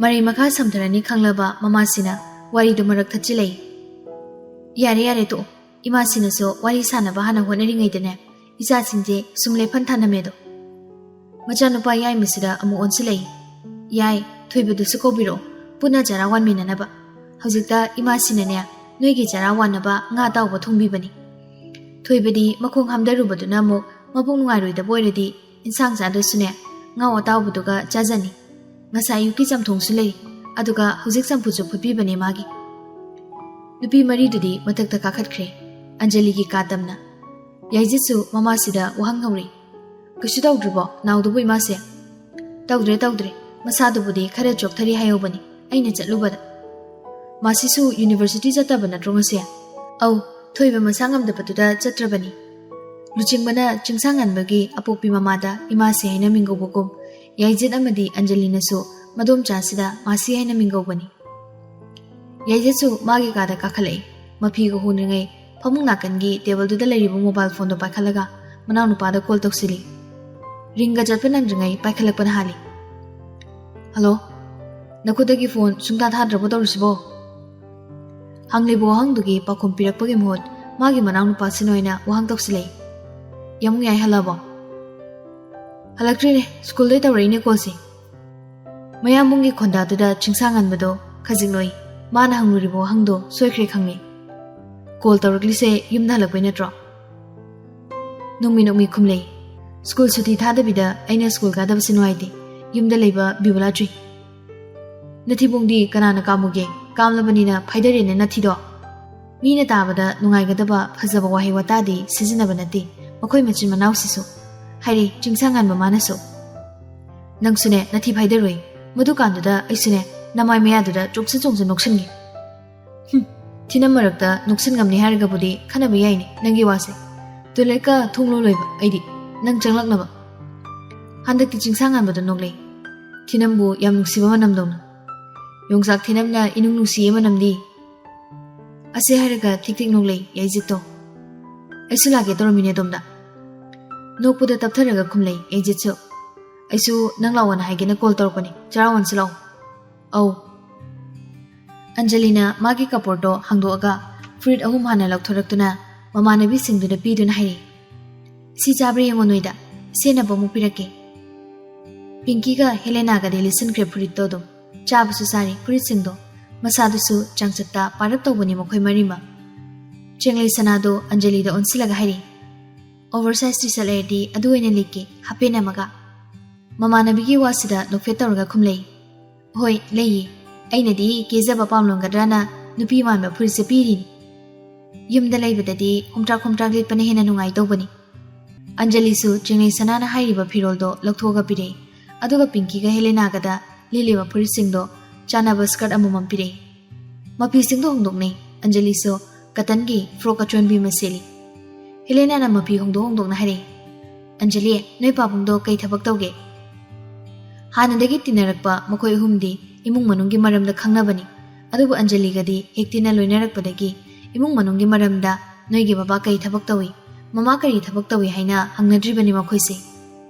ꯃꯔꯩ ꯃꯈꯥ ꯁꯝꯊꯔꯅꯤ ꯈꯪꯂꯕ ꯃꯃꯥꯁꯤꯅ ꯋꯥꯔꯤꯗꯨ ꯃꯔꯛ ꯊꯠꯆꯤꯜꯂꯛꯏ꯫ "ꯌꯥꯔꯦ, ꯌꯥꯔꯦ, ꯇꯣꯛꯑꯣ꯫ ꯏꯃꯥꯁꯤꯅꯁꯨ ꯋꯥꯔꯤ ꯁꯥꯟꯅꯕ ꯍꯥꯟꯅ ꯍꯣꯠꯅꯔꯤꯉꯩꯗꯅꯦ, ꯏꯆꯥꯁꯤꯡꯁꯦ ꯁꯨꯝ ꯂꯦꯞꯍꯟ ꯊꯥꯅꯝꯃꯦꯗꯣ꯫" ꯃꯆꯥꯅꯨꯄꯥ ꯌꯥꯏꯃꯁꯤꯗ ꯑꯃꯨꯛ ꯑꯣꯟꯁꯤꯜꯂꯛꯏ꯫ "ꯌꯥꯏ, ꯊꯣꯏꯕꯗꯨꯁꯨ ꯀꯧꯕꯤꯔꯛꯑꯣ, ꯄꯨꯟꯅ ꯆꯔꯥ ꯋꯥꯟꯃꯤꯟꯅꯅꯕ꯫ ꯍꯧꯖꯤꯛꯇ ꯏꯃꯥꯁꯤꯅꯅꯦ, ꯅꯣꯏꯒꯤ ꯆꯔꯥ ꯋꯥꯟꯅꯕ ꯉꯥ ꯑꯇꯥꯎꯕ ꯊꯣꯡꯕꯤꯕꯅꯤ꯫" ꯊꯣꯏꯕꯗꯤ ꯃꯈꯣꯡ ꯍꯥꯝꯊꯔꯨꯕꯗꯨꯅ ꯑꯃꯨꯛ ꯃꯕꯨꯛ ꯅꯨꯡꯉꯥꯏꯔꯣꯏꯗꯕ ꯑꯣꯏꯔꯗꯤ ꯏꯟꯁꯥꯡ ꯆꯥꯗ꯭ꯔꯁꯨꯅꯦ, ꯉꯥ ꯑꯇꯥꯎꯕꯗꯨꯒ ꯆꯥꯖꯅꯤ꯫ ꯉꯁꯥꯏ ꯑꯌꯨꯛꯀꯤ ꯆꯝꯊꯣꯡꯁꯨ ꯂꯩ, ꯑꯗꯨꯒ ꯍꯧꯖꯤꯛ ꯆꯝꯐꯨꯠꯁꯨ ꯐꯨꯠꯄꯤꯕꯅꯦ ꯃꯥꯒꯤ꯫ ꯅꯨꯄꯤ ꯃꯔꯤꯗꯨꯗꯤ ꯃꯊꯛꯇ ꯀꯥꯈꯠꯈ꯭ꯔꯦ꯫ ꯑꯟꯖꯂꯤꯒꯤ ꯀꯥ ꯇꯝꯅ꯫ ꯌꯥꯏꯖꯤꯠꯁꯨ ꯃꯃꯥꯁꯤꯗ ꯋꯥꯍꯪ ꯍꯧꯔꯤ꯫ "ꯀꯩꯁꯨ ꯇꯧꯗ꯭ꯔꯤꯕꯣ ꯅꯥꯎꯗꯨꯕꯨ ꯏꯃꯥꯁꯦ?" "ꯇꯧꯗ꯭ꯔꯦ, ꯇꯧꯗ꯭ꯔꯦ꯫ ꯃꯁꯥꯗꯨꯕꯨꯗꯤ ꯈꯔ ꯆꯣꯛꯊꯔꯤ ꯍꯥꯏꯍꯧꯕꯅꯤ ꯑꯩꯅ ꯆꯠꯂꯨꯕꯗ꯫" "ꯃꯥꯁꯤꯁꯨ ꯌꯨꯅꯤꯚꯔꯁꯤꯇꯤ ꯆꯠꯇꯕ ꯅꯠꯇ꯭ꯔꯣ ꯉꯁꯤ?" "ꯑꯧ, ꯊꯣꯏꯕ ꯃꯁꯥ ꯉꯝꯗꯕꯗꯨꯗ ꯆꯠꯇ꯭ꯔꯕꯅꯤ꯫" ꯂꯨꯆꯤꯡꯕꯅ ꯆꯤꯡꯁꯥꯡ ꯉꯟꯕꯒꯤ ꯑꯄꯣꯛꯄꯤ ꯃꯃꯥꯗ ꯏꯃꯥꯁꯦ ꯍꯥꯏꯅ ꯃꯤꯡꯒꯧꯕꯒꯨꯝ, ꯌꯥꯏꯖꯤꯠ ꯑꯃꯗꯤ ꯑꯟꯖꯂꯤꯅꯁꯨ ꯃꯗꯣꯝꯆꯥꯁꯤꯗ ꯃꯥꯁꯤ ꯍꯥꯏꯅ ꯃꯤꯡꯒꯧꯕꯅꯤ꯫ ꯌꯥꯏꯖꯤꯠꯁꯨ ꯃꯥꯒꯤ ꯀꯥꯗ ꯀꯥꯈꯠꯂꯛꯏ꯫ ꯃꯐꯤꯒ ꯍꯣꯟꯗ꯭ꯔꯤꯉꯩ ꯐꯃꯨꯡ ꯅꯥꯀꯟꯒꯤ ꯇꯦꯕꯜꯗꯨꯗ ꯂꯩꯔꯤꯕ ꯃꯣꯕꯥꯏꯜ ꯐꯣꯟꯗꯣ ꯄꯥꯏꯈꯠꯂꯒ ꯃꯅꯥꯎꯅꯨꯄꯥꯗ ꯀꯣꯜ ꯇꯧꯁꯤꯜꯂꯤ꯫ ꯔꯤꯡꯒ ꯆꯠꯄ ꯅꯪꯗ꯭ꯔꯤꯉꯩ ꯄꯥꯏꯈꯠꯂꯛꯄꯅ ꯍꯥꯜꯂꯤ꯫ "Hello, ꯅꯈꯨꯠꯇꯒꯤ phone ꯁꯨꯡꯊꯥ ꯊꯥꯗ꯭ꯔꯕꯣ ꯇꯧꯔꯤꯁꯤꯕꯣ?" ꯍꯪꯂꯤꯕ ꯋꯥꯍꯪꯗꯨꯒꯤ ꯄꯥꯎꯈꯨꯝ ꯄꯤꯔꯛꯄꯒꯤ ꯃꯍꯨꯠ ꯃꯥꯒꯤ ꯃꯅꯥꯎꯅꯨꯄꯥꯁꯤꯅ ꯑꯣꯏꯅ ꯋꯥꯍꯪ ꯇꯧꯁꯤꯜꯂꯛꯏ꯫ "ꯌꯥꯝꯕꯨꯡ ꯌꯥꯏ ꯍꯜꯂꯛꯑꯕꯣ?" "ꯍꯜꯂꯛꯇ꯭ꯔꯤꯅꯦ, ꯁ꯭ꯀꯨꯜꯗꯩ ꯇꯧꯔꯛꯏꯅꯦ ꯀꯣꯜꯁꯦ꯫" ꯃꯌꯥꯝꯕꯨꯡꯒꯤ ꯈꯣꯟꯗꯥꯗꯨꯗ ꯆꯤꯡꯁꯥꯡ ꯉꯟꯕꯗꯣ ꯈꯖꯤꯛ ꯅꯣꯛꯏ꯫ ꯃꯥꯅ ꯍꯪꯂꯨꯔꯤꯕ ꯋꯥꯍꯪꯗꯣ ꯁꯣꯏꯈ꯭ꯔꯦ ꯈꯪꯂꯦ꯫ "ꯀꯣꯜ ꯇꯧꯔꯛꯂꯤꯁꯦ ꯌꯨꯝꯗ ꯍꯜꯂꯛꯄꯩ ꯅꯠꯇ꯭ꯔꯣ?" ꯅꯣꯡꯃꯤ ꯅꯣꯡꯃꯤ ꯈꯨꯝꯂꯩ꯫ "ꯁ꯭ꯀꯨꯜ ꯁꯨꯇꯤ ꯊꯥꯗꯕꯤꯗ ꯑꯩꯅ ꯁ꯭ꯀꯨꯜ ꯀꯥꯗꯕꯁꯦ ꯅꯨꯡꯉꯥꯏꯇꯦ꯫ ꯌꯨꯝꯗ ꯂꯩꯕ ꯕꯤꯕꯨꯂꯥ ꯆꯨꯏ꯫" "ꯅꯊꯤꯕꯣꯡꯗꯤ ꯀꯅꯥꯅ ꯀꯥꯝꯃꯨꯒꯦ? ꯀꯥꯝꯂꯕꯅꯤꯅ ꯐꯥꯏꯗꯔꯦꯅꯦ ꯅꯊꯤꯗꯣ꯫" ꯃꯤꯅ ꯇꯥꯕꯗ ꯅꯨꯡꯉꯥꯏꯒꯗꯕ ꯐꯖꯕ ꯋꯥꯍꯩ ꯋꯥꯇꯥꯗꯤ ꯁꯤꯖꯤꯟꯅꯕ ꯅꯠꯇꯦ ꯃꯈꯣꯏ ꯃꯆꯤꯟ ꯃꯅꯥꯎꯁꯤꯁꯨ, ꯍꯥꯏꯔꯦ ꯆꯤꯡꯁꯥꯡꯉꯥꯟꯕ ꯃꯥꯅꯁꯨ꯫ "ꯅꯪꯁꯨꯅꯦ ꯅꯊꯤ ꯐꯥꯏꯗꯔꯣꯏ, ꯃꯗꯨꯀꯥꯟꯗꯨꯗ ꯑꯩꯁꯨꯅꯦ ꯅꯃꯥꯏ ꯃꯌꯥꯗꯨꯗ ꯆꯣꯡꯁꯤꯟ ꯆꯣꯡꯁꯤꯟ ꯅꯣꯛꯁꯤꯟꯒꯦ꯫ ꯍꯨꯝ, ꯊꯤꯅꯝ ꯃꯔꯛꯇ ꯅꯣꯛꯁꯤꯟ ꯉꯝꯅꯤ ꯍꯥꯏꯔꯒꯕꯨꯗꯤ ꯈꯟꯅꯕ ꯌꯥꯏꯅꯦ ꯅꯪꯒꯤ ꯋꯥꯁꯦ꯫ ꯇꯣꯏꯂꯦꯠꯀ ꯊꯣꯡ ꯂꯣꯜꯂꯣꯏꯕ ꯑꯩꯗꯤ, ꯅꯪ ꯆꯪꯂꯛꯅꯕ꯫" ꯍꯟꯗꯛꯇꯤ ꯆꯤꯡꯁꯥꯡꯉꯥꯟꯕꯗꯣ ꯅꯣꯛꯂꯛꯏ꯫ ꯊꯤꯅꯝꯕꯨ ꯌꯥꯝ ꯅꯨꯡꯁꯤꯕ ꯃꯅꯝꯗꯧꯅ꯫ "ꯌꯣꯡꯆꯥꯛ ꯊꯤꯅꯝꯅ ꯏꯅꯨꯡ ꯅꯨꯡꯁꯤꯌꯦ ꯃꯅꯝꯗꯤ꯫" ꯑꯁꯤ ꯍꯥꯏꯔꯒ ꯊꯤꯛ ꯊꯤꯛ ꯅꯣꯛꯂꯛꯏ ꯌꯥꯏꯖꯤꯠꯇꯣ꯫ "ꯑꯩꯁꯨ ꯂꯥꯛꯀꯦ ꯇꯧꯔꯝꯃꯤꯅꯦ ꯑꯗꯣꯝꯗ꯫" ꯅꯣꯛꯄꯗ ꯇꯞꯊꯔꯒ ꯈꯨꯝꯂꯩ ꯌꯥꯏꯖꯤꯠꯁꯨ꯫ "ꯑꯩꯁꯨ ꯅꯪ ꯂꯥꯛꯑꯣꯅ ꯍꯥꯏꯒꯦꯅ ꯀꯣꯜ ꯇꯧꯔꯛꯄꯅꯦ, ꯆꯔꯥ ꯋꯥꯟꯁꯤ ꯂꯥꯛꯑꯣ꯫" "ꯑꯧ꯫" ꯑꯟꯖꯂꯤꯅ ꯃꯥꯒꯤ ꯀꯄꯣꯔꯗꯣ ꯍꯥꯡꯗꯣꯛꯑꯒ ꯐꯨꯔꯤꯠ ꯑꯍꯨꯝ ꯍꯥꯟꯅ ꯂꯧꯊꯣꯔꯛꯇꯨꯅ ꯃꯃꯥꯟꯅꯕꯤꯁꯤꯡꯗꯨꯗ ꯄꯤꯗꯨꯅ ꯍꯥꯏꯔꯤ, "ꯁꯤ ꯆꯥꯕ꯭ꯔꯥ ꯌꯦꯡꯉꯣ ꯅꯣꯏꯗ, ꯁꯦꯠꯅꯕ ꯑꯃꯨꯛ ꯄꯤꯔꯛꯀꯦ꯫" ꯄꯤꯡꯀꯤꯒ ꯍꯦꯂꯦꯅꯥꯒꯗꯤ ꯂꯤꯠꯁꯤꯟꯈ꯭ꯔꯦ ꯐꯨꯔꯤꯠꯇꯣ ꯑꯗꯨꯝ꯫ ꯆꯥꯕꯁꯨ ꯆꯥꯔꯤ ꯐꯨꯔꯤꯠꯁꯤꯡꯗꯣ꯫ ꯃꯁꯥꯗꯨꯁꯨ ꯆꯥꯡꯆꯠꯇ ꯄꯥꯔꯞ ꯇꯧꯕꯅꯤ ꯃꯈꯣꯏ ꯃꯔꯤꯃꯛ꯫ ꯆꯦꯡꯂꯩ ꯁꯅꯥꯗꯣ ꯑꯟꯖꯂꯤꯗ ꯑꯣꯟꯁꯤꯜꯂꯒ ꯍꯥꯏꯔꯤ, "ꯑꯣꯚꯔ ꯁꯥꯏꯖ ꯇꯤ ꯁꯥꯔꯠ ꯂꯩꯔꯗꯤ ꯑꯗꯨ ꯑꯣꯏꯅ ꯂꯤꯠꯀꯦ, ꯍꯥꯐ ꯄꯦꯟ ꯑꯃꯒ꯫" ꯃꯃꯥꯟꯅꯕꯤꯒꯤ ꯋꯥꯁꯤꯗ ꯅꯣꯛꯐꯦꯠ ꯇꯧꯔꯒ ꯈꯨꯝꯂꯩ, "ꯍꯣꯏ ꯂꯩꯌꯦ, ꯑꯩꯅꯗꯤ ꯀꯦꯖꯕ ꯄꯥꯝꯂꯝꯒꯗ꯭ꯔꯅ ꯅꯨꯄꯤ ꯃꯥꯟꯕ ꯐꯨꯔꯤꯠꯁꯦ ꯄꯤꯔꯤꯅꯤ꯫ ꯌꯨꯝꯗ ꯂꯩꯕꯗꯗꯤ ꯍꯣꯝꯇ꯭ꯔꯥꯛ ꯍꯣꯝꯇ꯭ꯔꯥꯛ ꯂꯤꯠꯄꯅ ꯍꯦꯟꯅ ꯅꯨꯡꯉꯥꯏ ꯇꯧꯕꯅꯤ꯫" ꯑꯟꯖꯂꯤꯁꯨ ꯆꯦꯡꯂꯩ ꯁꯅꯥꯅ ꯍꯥꯏꯔꯤꯕ ꯐꯤꯔꯣꯜꯗꯣ ꯂꯧꯊꯣꯛꯑꯒ ꯄꯤꯔꯛꯏ꯫ ꯑꯗꯨꯒ ꯄꯤꯡꯀꯤꯒ ꯍꯦꯂꯦꯅꯥꯒꯗ ꯂꯤꯠꯂꯤꯕ ꯐꯨꯔꯤꯠꯁꯤꯡꯗꯣ ꯆꯥꯟꯅꯕ ꯁ꯭ꯀꯔꯠ ꯑꯃꯃꯝ ꯄꯤꯔꯛꯏ꯫ ꯃꯐꯤꯁꯤꯡꯗꯣ ꯍꯣꯡꯗꯣꯛꯅꯩ꯫ ꯑꯟꯖꯂꯤꯁꯨ ꯀꯇꯟꯒꯤ ꯐ꯭ꯔꯣꯛ ꯑꯆꯣꯟꯕꯤ ꯑꯃ ꯁꯦꯠꯂꯤ꯫ ꯍꯦꯂꯦꯅꯥꯅ ꯃꯐꯤ ꯍꯣꯡꯗꯣꯛ ꯍꯣꯡꯗꯣꯛꯅ ꯍꯥꯏꯔꯛꯏ, "ꯑꯟꯖꯂꯤ, ꯅꯣꯏ ꯄꯥꯕꯨꯡꯗꯣ ꯀꯩ ꯊꯕꯛ ꯇꯧꯒꯦ?" ꯍꯥꯟꯅꯗꯒꯤ ꯇꯤꯟꯅꯔꯛꯄ ꯃꯈꯣꯏ ꯑꯍꯨꯝꯗꯤ ꯏꯃꯨꯡ ꯃꯅꯨꯡꯒꯤ ꯃꯔꯝꯗ ꯈꯪꯅꯕꯅꯤ꯫ ꯑꯗꯨꯕꯨ ꯑꯟꯖꯂꯤꯒꯗꯤ ꯍꯦꯛ ꯇꯤꯟꯅ ꯂꯣꯏꯅꯔꯛꯄꯗꯒꯤ ꯏꯃꯨꯡ ꯃꯅꯨꯡꯒꯤ ꯃꯔꯝꯗ "ꯅꯣꯏꯒꯤ ꯕꯕꯥ ꯀꯔꯤ ꯊꯕꯛ ꯇꯧꯏ? ꯃꯃꯥ ꯀꯔꯤ ꯊꯕꯛ ꯇꯧꯏ?" ꯍꯥꯏꯅ ꯍꯪꯅꯗ꯭ꯔꯤꯕꯅꯤ ꯃꯈꯣꯏꯁꯦ꯫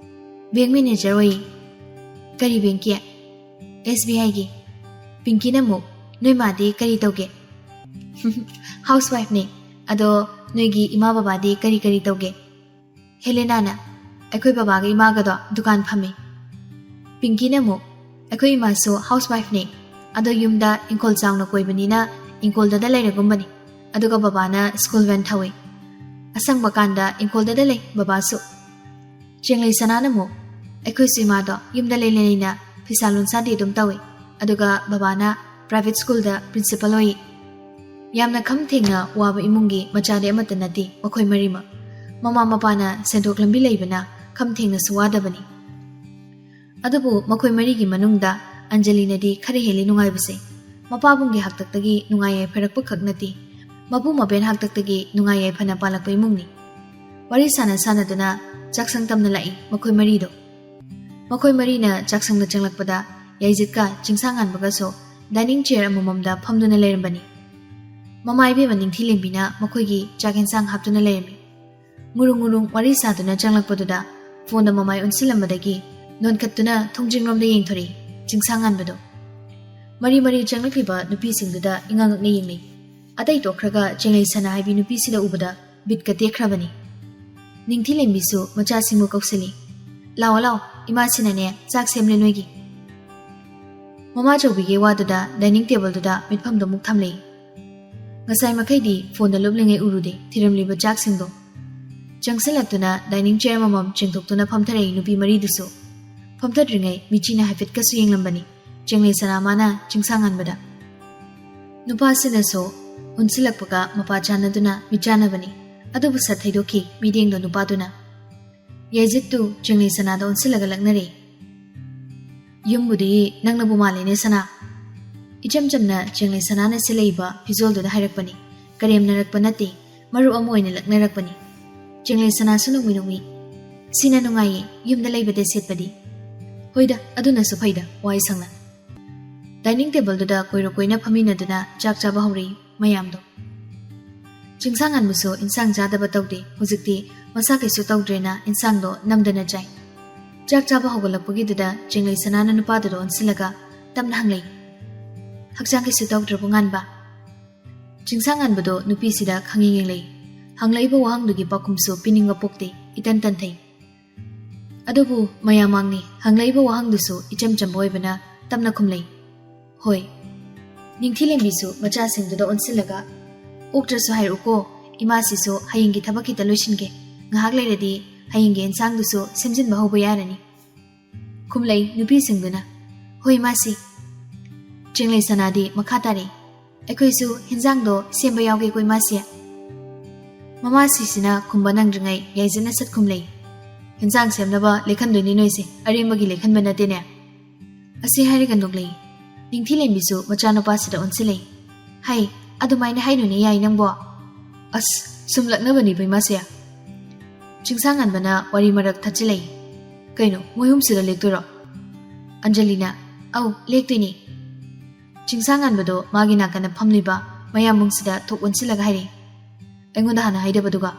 "ꯕꯦꯡ ꯃꯦꯅꯦꯖꯔ ꯑꯣꯏꯌꯦ꯫" "ꯀꯔꯤ ꯕꯦꯡꯀꯤ?" "ꯑꯦꯁ ꯕꯤ ꯑꯥꯏꯒꯤ꯫" ꯄꯤꯡꯀꯤꯅ ꯑꯃꯨꯛ, "ꯅꯣꯏ ꯃꯥꯗꯤ ꯀꯔꯤ ꯇꯧꯒꯦ?" "ꯍꯥꯎꯁ ꯋꯥꯏꯐꯅꯦ꯫ ꯑꯗꯣ ꯅꯣꯏꯒꯤ ꯏꯃꯥ ꯕꯕꯥꯗꯤ ꯀꯔꯤ ꯀꯔꯤ ꯇꯧꯒꯦ?" ꯍꯦꯂꯦꯅꯥꯅ, "ꯑꯩꯈꯣꯏ ꯕꯕꯥꯒ ꯏꯃꯥꯒꯗꯣ ꯗꯨꯀꯥꯟ ꯐꯝꯃꯤ꯫" ꯄꯤꯡꯀꯤꯅ ꯑꯃꯨꯛ, "ꯑꯩꯈꯣꯏ ꯏꯃꯥꯁꯨ ꯍꯥꯎꯁ ꯋꯥꯏꯐꯅꯦ꯫ ꯑꯗꯣ ꯌꯨꯝꯗ ꯏꯪꯈꯣꯜ ꯆꯥꯎꯅ ꯀꯣꯏꯕꯅꯤꯅ ꯏꯪꯈꯣꯜꯗꯗ ꯂꯩꯔꯒꯨꯝꯕꯅꯤ꯫ ꯑꯗꯨꯒ ꯕꯕꯥꯅ ꯁ꯭ꯀꯨꯜ ꯚꯦꯟ ꯊꯧꯏ꯫ ꯑꯁꯪꯕ ꯀꯥꯟꯗ ꯏꯪꯈꯣꯜꯗꯗ ꯂꯩ ꯕꯕꯥꯁꯨ꯫" ꯆꯦꯡꯂꯩ ꯁꯅꯥꯅ ꯑꯃꯨꯛ, "ꯑꯩꯈꯣꯏꯁꯨ ꯏꯃꯥꯗꯣ ꯌꯨꯝꯗ ꯂꯩ ꯂꯩꯅ ꯐꯤꯁꯥ ꯂꯣꯟꯁꯥꯗꯤ ꯑꯗꯨꯝ ꯇꯧꯏ꯫ ꯑꯗꯨꯒ ꯕꯕꯥꯅ ꯄ꯭ꯔꯥꯏꯚꯦꯠ ꯁ꯭ꯀꯨꯜꯗ ꯄ꯭ꯔꯤꯟꯁꯤꯄꯜ ꯑꯣꯏ꯫" ꯌꯥꯝꯅ ꯈꯝ ꯊꯦꯡꯅ ꯋꯥꯕ ꯏꯃꯨꯡꯒꯤ ꯃꯆꯥꯗꯤ ꯑꯃꯠꯇ ꯅꯠꯇꯦ ꯃꯈꯣꯏ ꯃꯔꯤꯃꯛ꯫ ꯃꯃꯥ ꯃꯄꯥꯅ ꯁꯦꯟꯊꯣꯛ ꯂꯝꯕꯤ ꯂꯩꯕꯅ ꯈꯝ ꯊꯦꯡꯅꯁꯨ ꯋꯥꯗꯕꯅꯤ꯫ ꯑꯗꯨꯕꯨ ꯃꯈꯣꯏ ꯃꯔꯤꯒꯤ ꯃꯅꯨꯡꯗ ꯑꯟꯖꯂꯤꯅꯗꯤ ꯈꯔ ꯍꯦꯜꯂꯤ ꯅꯨꯡꯉꯥꯏꯕꯁꯦ꯫ ꯃꯄꯥꯕꯨꯡꯒꯤ ꯍꯥꯛꯇꯛꯇꯒꯤ ꯅꯨꯡꯉꯥꯏ ꯌꯥꯏꯐꯔꯛꯄ ꯈꯛ ꯅꯠꯇꯦ, ꯃꯄꯨ ꯃꯕꯦꯟ ꯍꯥꯛꯇꯛꯇꯒꯤ ꯅꯨꯡꯉꯥꯏ ꯌꯥꯏꯐꯅ ꯄꯥꯜꯂꯛꯄ ꯏꯃꯨꯡꯅꯤ꯫ ꯋꯥꯔꯤ ꯁꯥꯟꯅ ꯁꯥꯟꯅꯗꯨꯅ ꯆꯥꯛꯁꯪ ꯇꯝꯅ ꯂꯥꯛꯏ ꯃꯈꯣꯏ ꯃꯔꯤꯗꯣ꯫ ꯃꯈꯣꯏ ꯃꯔꯤꯅ ꯆꯥꯛꯁꯪꯗ ꯆꯪꯂꯛꯄꯗ ꯌꯥꯏꯖꯤꯠꯀ ꯆꯤꯡꯁꯥꯡꯉꯥꯟꯕꯒꯁꯨ dining chair ꯑꯃꯃꯝꯗ ꯐꯝꯗꯨꯅ ꯂꯩꯔꯝꯕꯅꯤ꯫ ꯃꯃꯥ ꯏꯕꯦꯝꯃ ꯅꯤꯡꯊꯤꯂꯦꯝꯕꯤꯅ ꯃꯈꯣꯏꯒꯤ ꯆꯥꯛ ꯌꯦꯟꯁꯥꯡ ꯍꯥꯞꯇꯨꯅ ꯂꯩꯔꯝꯃꯤ꯫ ꯉꯨꯔꯨꯡ ꯉꯨꯔꯨꯡ ꯋꯥꯔꯤ ꯁꯥꯗꯨꯅ ꯆꯪꯂꯛꯄꯗꯨꯗ ꯐꯣꯟꯗ ꯃꯃꯥꯏ ꯑꯣꯟꯁꯤꯜꯂꯝꯕꯗꯒꯤ ꯅꯣꯟꯈꯠꯇꯨꯅ ꯊꯣꯡꯖꯤꯡꯂꯣꯝꯗ ꯌꯦꯡꯊꯣꯔꯛꯏ ꯆꯤꯡꯁꯥꯡꯉꯥꯟꯕꯗꯣ꯫ ꯃꯔꯤ ꯃꯔꯤ ꯆꯪꯂꯛꯂꯤꯕ ꯅꯨꯄꯤꯁꯤꯡꯗꯨꯗ ꯏꯉꯛ ꯉꯛꯅ ꯌꯦꯡꯂꯤ꯫ ꯑꯇꯩ ꯇꯣꯛꯈ꯭ꯔꯒ ꯆꯦꯡꯂꯩ ꯁꯅꯥ ꯍꯥꯏꯕꯤ ꯅꯨꯄꯤꯁꯤꯗ ꯎꯕꯗ ꯕꯤꯠꯀ ꯇꯦꯛꯈ꯭ꯔꯕꯅꯤ꯫ ꯅꯤꯡꯊꯤꯂꯦꯝꯕꯤꯁꯨ ꯃꯆꯥꯁꯤꯡꯕꯨ ꯀꯧꯁꯤꯜꯂꯤ꯫ "ꯂꯥꯛꯑꯣ ꯂꯥꯛꯑꯣ, ꯏꯃꯥꯁꯤꯅꯅꯦ ꯆꯥꯛ ꯁꯦꯝꯂꯦ ꯅꯣꯏꯒꯤ꯫" ꯃꯃꯥ ꯆꯧꯕꯤꯒꯤ ꯋꯥꯗꯨꯗ dining tableꯗꯨꯗ ꯃꯤꯠꯐꯝꯗꯣ ꯑꯃꯨꯛ ꯊꯝꯂꯤ꯫ ꯉꯁꯥꯏ ꯃꯈꯩꯗꯤ ꯐꯣꯟꯗ ꯂꯨꯞꯂꯤꯉꯩ ꯎꯔꯨꯗꯦ ꯊꯤꯔꯝꯂꯤꯕ ꯆꯥꯛꯁꯤꯡꯗꯣ꯫ ꯆꯪꯁꯤꯜꯂꯛꯇꯨꯅ dining chair ꯑꯃꯃꯝ ꯆꯦꯡꯊꯣꯛꯇꯨꯅ ꯐꯝꯊꯔꯛꯏ ꯅꯨꯄꯤ ꯃꯔꯤꯗꯨꯁꯨ꯫ ꯐꯝꯊꯗ꯭ꯔꯤꯉꯩ ꯃꯤꯆꯤꯅ ꯍꯥꯏꯐꯦꯠꯀꯁꯨ ꯌꯦꯡꯂꯝꯕꯅꯤ ꯆꯦꯡꯂꯩ ꯁꯅꯥ ꯃꯥꯅ ꯆꯤꯡꯁꯥꯡꯉꯥꯟꯕꯗ꯫ ꯅꯨꯄꯥꯁꯤꯅꯁꯨ ꯑꯣꯟꯁꯤꯜꯂꯛꯄꯒ ꯃꯄꯥ ꯆꯥꯟꯅꯗꯨꯅ ꯃꯤꯠ ꯆꯥꯟꯅꯕꯅꯤ꯫ ꯑꯗꯨꯕꯨ ꯁꯠ ꯊꯩꯗꯣꯛꯈꯤ ꯃꯤꯠꯌꯦꯡꯗꯣ ꯅꯨꯄꯥꯗꯨꯅ꯫ ꯌꯥꯏꯖꯤꯠꯇꯨ ꯆꯦꯡꯂꯩ ꯁꯅꯥꯗ ꯑꯣꯟꯁꯤꯜꯂꯒ ꯂꯛꯅꯔꯦ꯫ "ꯌꯨꯝꯕꯨꯗꯤ ꯅꯪꯅꯕꯨ ꯃꯥꯜꯂꯦꯅꯦ ꯁꯅꯥ꯫" ꯏꯆꯝ ꯆꯝꯅ ꯆꯦꯡꯂꯩ ꯁꯅꯥꯅ ꯁꯦꯠꯂꯛꯏꯕ ꯐꯤꯖꯣꯜꯗꯨꯗ ꯍꯥꯏꯔꯛꯄꯅꯤ꯫ ꯀꯔꯦꯝꯅꯔꯛꯄ ꯅꯠꯇꯦ, ꯃꯔꯨꯞ ꯑꯃ ꯑꯣꯏꯅ ꯂꯛꯅꯔꯛꯄꯅꯤ꯫ ꯆꯦꯡꯂꯩ ꯁꯅꯥꯁꯨ ꯅꯣꯛꯃꯤ ꯅꯣꯛꯃꯤ, "ꯁꯤꯅ ꯅꯨꯡꯉꯥꯏꯌꯦ ꯌꯨꯝꯗ ꯂꯩꯕꯗ ꯁꯦꯠꯄꯗꯤ꯫" "ꯍꯣꯏꯗ, ꯑꯗꯨꯅꯁꯨ ꯐꯩꯗ, ꯋꯥꯏ ꯁꯪꯅ꯫" Dining tableꯗꯨꯗ ꯀꯣꯏꯔꯨ ꯀꯣꯏꯅ ꯐꯝꯃꯤꯟꯅꯗꯨꯅ ꯆꯥꯛ ꯆꯥꯕ ꯍꯧꯔꯛꯏ ꯃꯌꯥꯝꯗꯣ꯫ ꯆꯤꯡꯁꯥꯡꯉꯥꯟꯕꯁꯨ ꯏꯟꯁꯥꯡ ꯆꯥꯗꯕ ꯇꯧꯗꯦ ꯍꯧꯖꯤꯛꯇꯤ, ꯃꯁꯥ ꯀꯩꯁꯨ ꯇꯧꯗ꯭ꯔꯦꯅ ꯏꯟꯁꯥꯡꯗꯣ ꯅꯝꯗꯅ ꯆꯥꯏ꯫ ꯆꯥꯛ ꯆꯥꯕ ꯍꯧꯒꯠꯂꯛꯄꯒꯤꯗꯨꯗ ꯆꯦꯡꯂꯩ ꯁꯅꯥꯅ ꯅꯨꯄꯥꯗꯨꯗ ꯑꯣꯟꯁꯤꯜꯂꯒ ꯇꯞꯅ ꯍꯪꯂꯛꯏ, "ꯍꯛꯆꯥꯡ ꯀꯩꯁꯨ ꯇꯧꯗ꯭ꯔꯕꯣ ꯉꯥꯟꯕ?" ꯆꯤꯡꯁꯥꯡꯉꯥꯟꯕꯗꯣ ꯅꯨꯄꯤꯁꯤꯗ ꯈꯪꯌꯦꯡ ꯌꯦꯡꯂꯛꯏ꯫ ꯍꯪꯂꯛꯏꯕ ꯋꯥꯍꯪꯗꯨꯒꯤ ꯄꯥꯎꯈꯨꯝꯁꯨ ꯄꯤꯅꯤꯡꯕ ꯄꯣꯛꯇꯦ, ꯏꯇꯟ ꯇꯟꯊꯩ꯫ ꯑꯗꯨꯕꯨ ꯃꯌꯥꯝ ꯃꯥꯡꯅꯤ ꯍꯪꯂꯛꯏꯕ ꯋꯥꯍꯪꯗꯨꯁꯨ ꯏꯆꯝ ꯆꯝꯕ ꯑꯣꯏꯕꯅ ꯇꯞꯅ ꯈꯨꯝꯂꯩ, "ꯍꯣꯏ꯫" ꯅꯤꯡꯊꯤꯂꯦꯝꯕꯤꯁꯨ ꯃꯆꯥꯁꯤꯡꯗꯨꯗ ꯑꯣꯟꯁꯤꯜꯂꯒ, "ꯑꯣꯛꯇ꯭ꯔꯁꯨ ꯍꯥꯏꯔꯛꯎꯀꯣ, ꯏꯃꯥꯁꯤꯁꯨ ꯍꯌꯦꯡꯒꯤ ꯊꯕꯛ ꯈꯤꯇ ꯂꯣꯏꯁꯤꯟꯒꯦ, ꯉꯥꯏꯍꯥꯛ ꯂꯩꯔꯗꯤ ꯍꯌꯦꯡꯒꯤ ꯑꯦꯟꯁꯥꯡꯗꯨꯁꯨ ꯁꯦꯝꯖꯤꯟꯕ ꯍꯧꯕ ꯌꯥꯔꯅꯤ꯫" ꯈꯨꯝꯂꯩ ꯅꯨꯄꯤꯁꯤꯡꯗꯨꯅ, "ꯍꯣꯏ ꯏꯃꯥꯁꯤ꯫" ꯆꯦꯡꯂꯩ ꯁꯅꯥꯗꯤ ꯃꯈꯥ ꯇꯥꯔꯛꯏ, "ꯑꯩꯈꯣꯏꯁꯨ ꯍꯤꯟꯖꯥꯡꯗꯣ ꯁꯦꯝꯕ ꯌꯥꯎꯒꯦꯀꯣ, ꯏꯃꯥꯁꯤ"꯫ ꯃꯃꯥꯁꯤꯁꯤꯅ ꯈꯨꯝꯕ ꯅꯪꯗ꯭ꯔꯤꯉꯩ ꯌꯥꯏꯖꯠꯅ ꯁꯠ ꯈꯨꯝꯂꯩ꯫ "ꯍꯤꯟꯖꯥꯡ ꯁꯦꯝꯅꯕ ꯂꯦꯈꯟꯗꯣꯏꯅꯤ ꯅꯣꯏꯁꯦ, ꯑꯔꯦꯝꯕꯒꯤ ꯂꯦꯈꯟꯕ ꯅꯠꯇꯦꯅꯦ"꯫ ꯑꯁꯤ ꯍꯥꯏꯔꯒ ꯅꯣꯛꯂꯩ꯫ ꯅꯤꯡꯊꯤꯂꯦꯝꯕꯤꯁꯨ ꯃꯆꯥꯅꯨꯄꯥꯁꯤꯗ ꯑꯣꯟꯁꯤꯜꯂꯩ꯫ "ꯍꯩ, ꯑꯗꯨꯃꯥꯏꯅ ꯍꯥꯏꯅꯨꯅꯦ ꯌꯥꯏ ꯅꯪꯕꯣ꯫ ꯑꯁ, ꯁꯨꯝ ꯂꯛꯅꯕꯅꯤꯕ ꯏꯃꯥꯁꯦ"꯫ ꯆꯤꯡꯁꯥꯡꯉꯥꯟꯕꯅ ꯋꯥꯔꯤ ꯃꯔꯛ ꯊꯠꯆꯤꯜꯂꯩ꯫ "ꯀꯩꯅꯣ, ꯃꯣꯏ ꯑꯍꯨꯝꯁꯤꯗ ꯂꯦꯛꯇꯣꯏꯔꯣ?" ꯑꯟꯖꯂꯤꯅ, "ꯑꯧ, ꯂꯦꯛꯇꯣꯏꯅꯤ"꯫ ꯆꯤꯡꯁꯥꯡꯉꯥꯟꯕꯗꯣ ꯃꯥꯒꯤ ꯅꯥꯀꯟꯗ ꯐꯝꯂꯤꯕ ꯃꯌꯥꯝꯕꯨꯡꯁꯤꯗ ꯊꯣꯛ ꯑꯣꯟꯁꯤꯜꯂꯒ ꯍꯥꯏꯔꯛꯏ꯫ "ꯑꯩꯉꯣꯟꯗ ꯍꯥꯟꯅ ꯍꯥꯏꯗꯕꯗꯨꯒ"꯫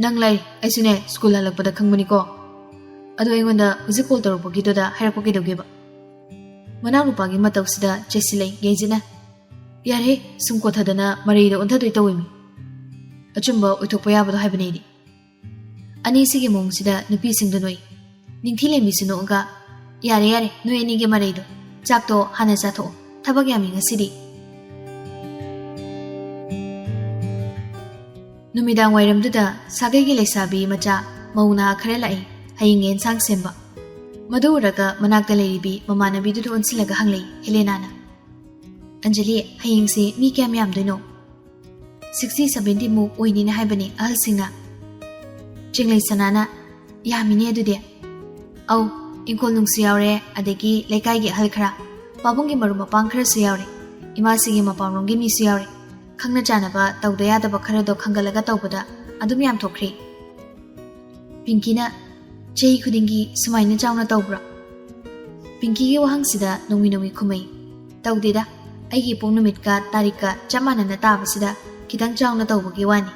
"ꯅꯪ ꯂꯩ, ꯑꯩꯁꯨꯅꯦ ꯁ꯭ꯀꯨꯜ ꯍꯜꯂꯛꯄꯗ ꯈꯪꯕꯅꯤꯀꯣ꯫ ꯑꯗꯣ ꯑꯩꯉꯣꯟꯗ ꯍꯧꯖꯤꯛ ꯀꯣꯜ ꯇꯧꯔꯛꯄꯒꯤꯗꯨꯗ ꯍꯥꯏꯔꯛꯄ ꯀꯩꯗꯧꯒꯦꯕ?" ꯃꯅꯥꯎꯅꯨꯄꯥꯒꯤ ꯃꯇꯧꯁꯤꯗ ꯆꯦꯁꯤꯜꯂꯩ ꯌꯥꯏꯖꯠꯅ꯫ "ꯌꯥꯔꯦ, ꯁꯨꯝ ꯀꯣꯊꯗꯅ ꯃꯔꯩꯗ ꯑꯣꯟꯊꯗꯣꯏ ꯇꯧꯋꯤꯃꯤ꯫ ꯑꯆꯨꯝꯕ ꯑꯣꯏꯊꯣꯛꯄ ꯌꯥꯕꯗꯣ ꯍꯥꯏꯕꯅꯦ ꯑꯩꯗꯤ"꯫ ꯑꯅꯤꯁꯤꯒꯤ ꯃꯑꯣꯡꯁꯤꯗ ꯅꯨꯄꯤꯁꯤꯡꯗꯨ ꯅꯣꯛꯏ꯫ ꯅꯤꯡꯊꯤꯂꯦꯝꯕꯤꯁꯨ ꯅꯣꯛꯑꯒ, "ꯌꯥꯔꯦ, ꯌꯥꯔꯦ, ꯅꯣꯏ ꯑꯅꯤꯒꯤ ꯃꯔꯩꯗꯣ꯫ ꯆꯥꯛꯇꯣ ꯍꯥꯟꯅ ꯆꯥꯊꯣꯛꯑꯣ, ꯊꯕꯛ ꯌꯥꯝꯃꯤ ꯉꯁꯤꯗꯤ"꯫ ꯅꯨꯃꯤꯗꯥꯡ ꯋꯥꯏꯔꯝꯗꯨꯗ ꯁꯥꯒꯩꯒꯤ ꯂꯩꯁꯥꯕꯤ ꯃꯆꯥ ꯃꯧ ꯅꯍꯥ ꯈꯔ ꯂꯥꯛꯏ, ꯍꯌꯦꯡꯒꯤ ꯑꯦꯟꯁꯥꯡ ꯁꯦꯝꯕ꯫ ꯃꯗꯨ ꯎꯔꯒ ꯃꯅꯥꯛꯇ ꯂꯩꯔꯤꯕꯤ ꯃꯃꯥꯟꯅꯕꯤꯗꯨꯗ ꯑꯣꯟꯁꯤꯜꯂꯒ ꯍꯪꯂꯛꯏ ꯍꯦꯂꯦꯅꯥꯅ꯫ "ꯑꯟꯖꯂꯤ, ꯍꯌꯦꯡꯁꯤ ꯃꯤ ꯀꯌꯥꯝ ꯌꯥꯝꯗꯣꯏꯅꯣ?" "ꯁꯤꯛꯁꯇꯤ ꯁꯚꯦꯟꯇꯤ ꯃꯨꯛ ꯑꯣꯏꯅꯤꯅ ꯍꯥꯏꯕꯅꯤ ꯑꯍꯜꯁꯤꯡꯅ"꯫ ꯆꯤꯡꯂꯩ ꯁꯅꯥꯅ, "ꯌꯥꯝꯃꯤꯅꯦ ꯑꯗꯨꯗꯤ"꯫ "ꯑꯧ, ꯏꯪꯈꯣꯜ ꯅꯨꯡꯁꯨ ꯌꯥꯎꯔꯦ, ꯑꯗꯒꯤ ꯂꯩꯀꯥꯏꯒꯤ ꯑꯍꯜ ꯈꯔ, ꯄꯥꯕꯨꯡꯒꯤ ꯃꯔꯨꯞ ꯃꯄꯥꯡ ꯈꯔꯁꯨ ꯌꯥꯎꯔꯦ, ꯏꯃꯥꯁꯤꯒꯤ ꯃꯄꯥꯝꯂꯣꯝꯒꯤ ꯃꯤꯁꯨ ꯌꯥꯎꯔꯦ꯫ ꯈꯪꯅ ꯆꯥꯟꯅꯕ ꯇꯧꯗ ꯌꯥꯗꯕ ꯈꯔꯗꯣ ꯈꯪꯒꯠꯂꯒ ꯇꯧꯕꯗ ꯑꯗꯨꯝ ꯌꯥꯝꯊꯣꯛꯈ꯭ꯔꯦ"꯫ ꯄꯤꯡꯀꯤꯅ, "ꯆꯍꯤ ꯈꯨꯗꯤꯡꯒꯤ ꯁꯨꯃꯥꯏꯅ ꯆꯥꯎꯅ ꯇꯧꯕ꯭ꯔꯥ?" ꯄꯤꯡꯀꯤꯒꯤ ꯋꯥꯍꯪꯁꯤꯗ ꯅꯣꯡꯃꯤ ꯅꯣꯡꯃꯤ ꯈꯨꯝꯃꯩ꯫ "ꯇꯧꯗꯦꯗ, ꯑꯩꯒꯤ ꯏꯄꯣꯛ ꯅꯨꯃꯤꯠꯀ ꯇꯥꯔꯤꯛꯀ ꯆꯞ ꯃꯥꯟꯅꯅ ꯇꯥꯕꯁꯤꯗ ꯈꯤꯇꯪ ꯆꯥꯎꯅ ꯇꯧꯕꯒꯤ ꯋꯥꯅꯤ"꯫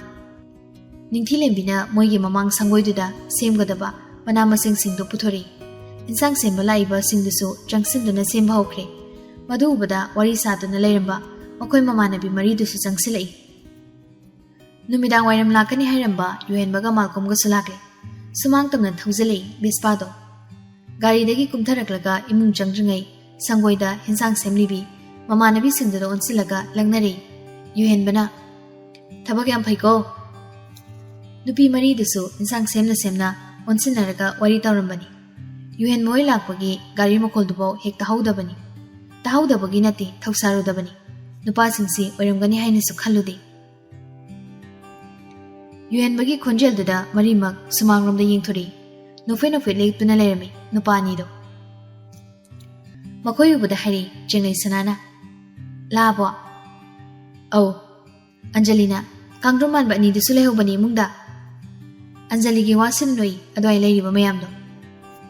ꯅꯤꯡꯊꯤꯂꯦꯝꯕꯤꯅ ꯃꯣꯏꯒꯤ ꯃꯃꯥꯡ ꯁꯪꯒꯣꯏꯗꯨꯗ ꯁꯦꯝꯒꯗꯕ ꯃꯅꯥ ꯃꯁꯤꯡꯁꯤꯡꯗꯨ ꯄꯨꯊꯣꯔꯛꯏ꯫ ꯏꯟꯁꯥꯡ ꯁꯦꯝꯕ ꯂꯥꯛꯏꯕꯁꯤꯡꯗꯨꯁꯨ ꯆꯪꯁꯤꯟꯗꯨꯅ ꯁꯦꯝꯕ ꯍꯧꯈ꯭ꯔꯦ꯫ ꯃꯗꯨ ꯎꯕꯗ ꯋꯥꯔꯤ ꯁꯥꯗꯨꯅ ꯂꯩꯔꯝꯕ ꯃꯈꯣꯏ ꯃꯃꯥꯟꯅꯕꯤ ꯃꯔꯤꯗꯨꯁꯨ ꯆꯪꯁꯤꯜꯂꯛꯏ꯫ ꯅꯨꯃꯤꯗꯥꯡ ꯋꯥꯏꯔꯝ ꯂꯥꯛꯀꯅꯤ ꯍꯥꯏꯔꯝꯕ ꯌꯨꯍꯦꯟꯕꯒ ꯃꯥꯜꯀꯣꯝꯒꯁꯨ ꯂꯥꯛꯂꯦ꯫ ꯁꯨꯃꯥꯡ ꯇꯝꯅ ꯊꯧꯖꯤꯜꯂꯛꯏ ꯚꯦꯁꯄꯥꯗꯣ꯫ ꯒꯥꯔꯤꯗꯒꯤ ꯀꯨꯝꯊꯔꯛꯂꯒ ꯏꯃꯨꯡ ꯆꯪꯗ꯭ꯔꯤꯉꯩ ꯁꯪꯒꯣꯏꯗ ꯍꯤꯟꯁꯥꯡ ꯁꯦꯝꯂꯤꯕꯤ ꯃꯃꯥꯟꯅꯕꯤꯁꯤꯡꯗꯨꯗ ꯑꯣꯟꯁꯤꯜꯂꯒ ꯂꯛꯅꯔꯤ꯫ ꯌꯨꯍꯦꯟꯕꯅ, "ꯊꯕꯛ ꯌꯥꯝ ꯐꯩꯀꯣ"꯫ ꯅꯨꯄꯤ ꯃꯔꯤꯗꯨꯁꯨ ꯍꯤꯟꯁꯥꯡ ꯁꯦꯝꯅ ꯁꯦꯝꯅ ꯑꯣꯟꯁꯤꯟꯅꯔꯒ ꯋꯥꯔꯤ ꯇꯧꯔꯝꯕꯅꯤ꯫ ꯌꯨꯍꯦꯟꯕ ꯍꯣꯏ ꯂꯥꯛꯄꯒꯤ ꯒꯥꯔꯤ ꯃꯈꯣꯜꯗꯨꯐꯥꯎ ꯍꯦꯛ ꯇꯥꯍꯧꯗꯕꯅꯤ꯫ ꯇꯥꯍꯧꯗꯕꯒꯤ ꯅꯠꯇꯦ, ꯊꯧꯁꯥꯔꯨꯗꯕꯅꯤ꯫ ꯅꯨꯄꯥꯁꯤꯡꯁꯤ ꯑꯣꯏꯔꯝꯒꯅꯤ ꯍꯥꯏꯅꯁꯨ ꯈꯜꯂꯨꯗꯦ꯫ ꯌꯨꯍꯦꯟꯕꯒꯤ ꯈꯣꯟꯖꯦꯜꯗꯨꯗ ꯃꯔꯤꯃꯛ ꯁꯨꯃꯥꯡꯂꯣꯝꯗ ꯌꯦꯡꯊꯣꯔꯛꯏ꯫ ꯅꯣꯛꯐꯦꯠ ꯅꯣꯛꯐꯦꯠ ꯂꯦꯞꯇꯨꯅ ꯂꯩꯔꯝꯃꯤ ꯅꯨꯄꯥ ꯑꯅꯤꯗꯣ꯫ ꯃꯈꯣꯏ ꯎꯕꯗ ꯍꯥꯏꯔꯛꯏ ꯆꯦꯡꯂꯩ ꯁꯅꯥꯅ, "ꯂꯥꯛꯑꯕꯣ?" "ꯑꯧ꯫" ꯑꯟꯖꯂꯤꯅ, "ꯀꯥꯡꯗ꯭ꯔꯨꯝ ꯃꯥꯟꯕ ꯑꯅꯤꯗꯨꯁꯨ ꯂꯩꯍꯧꯕꯅꯤ ꯏꯃꯨꯡꯗ꯫" ꯑꯟꯖꯂꯤꯒꯤ ꯋꯥ ꯁꯤꯟ ꯅꯣꯛꯏ ꯑꯗꯨꯋꯥꯏ ꯂꯩꯔꯤꯕ ꯃꯌꯥꯝꯗꯣ꯫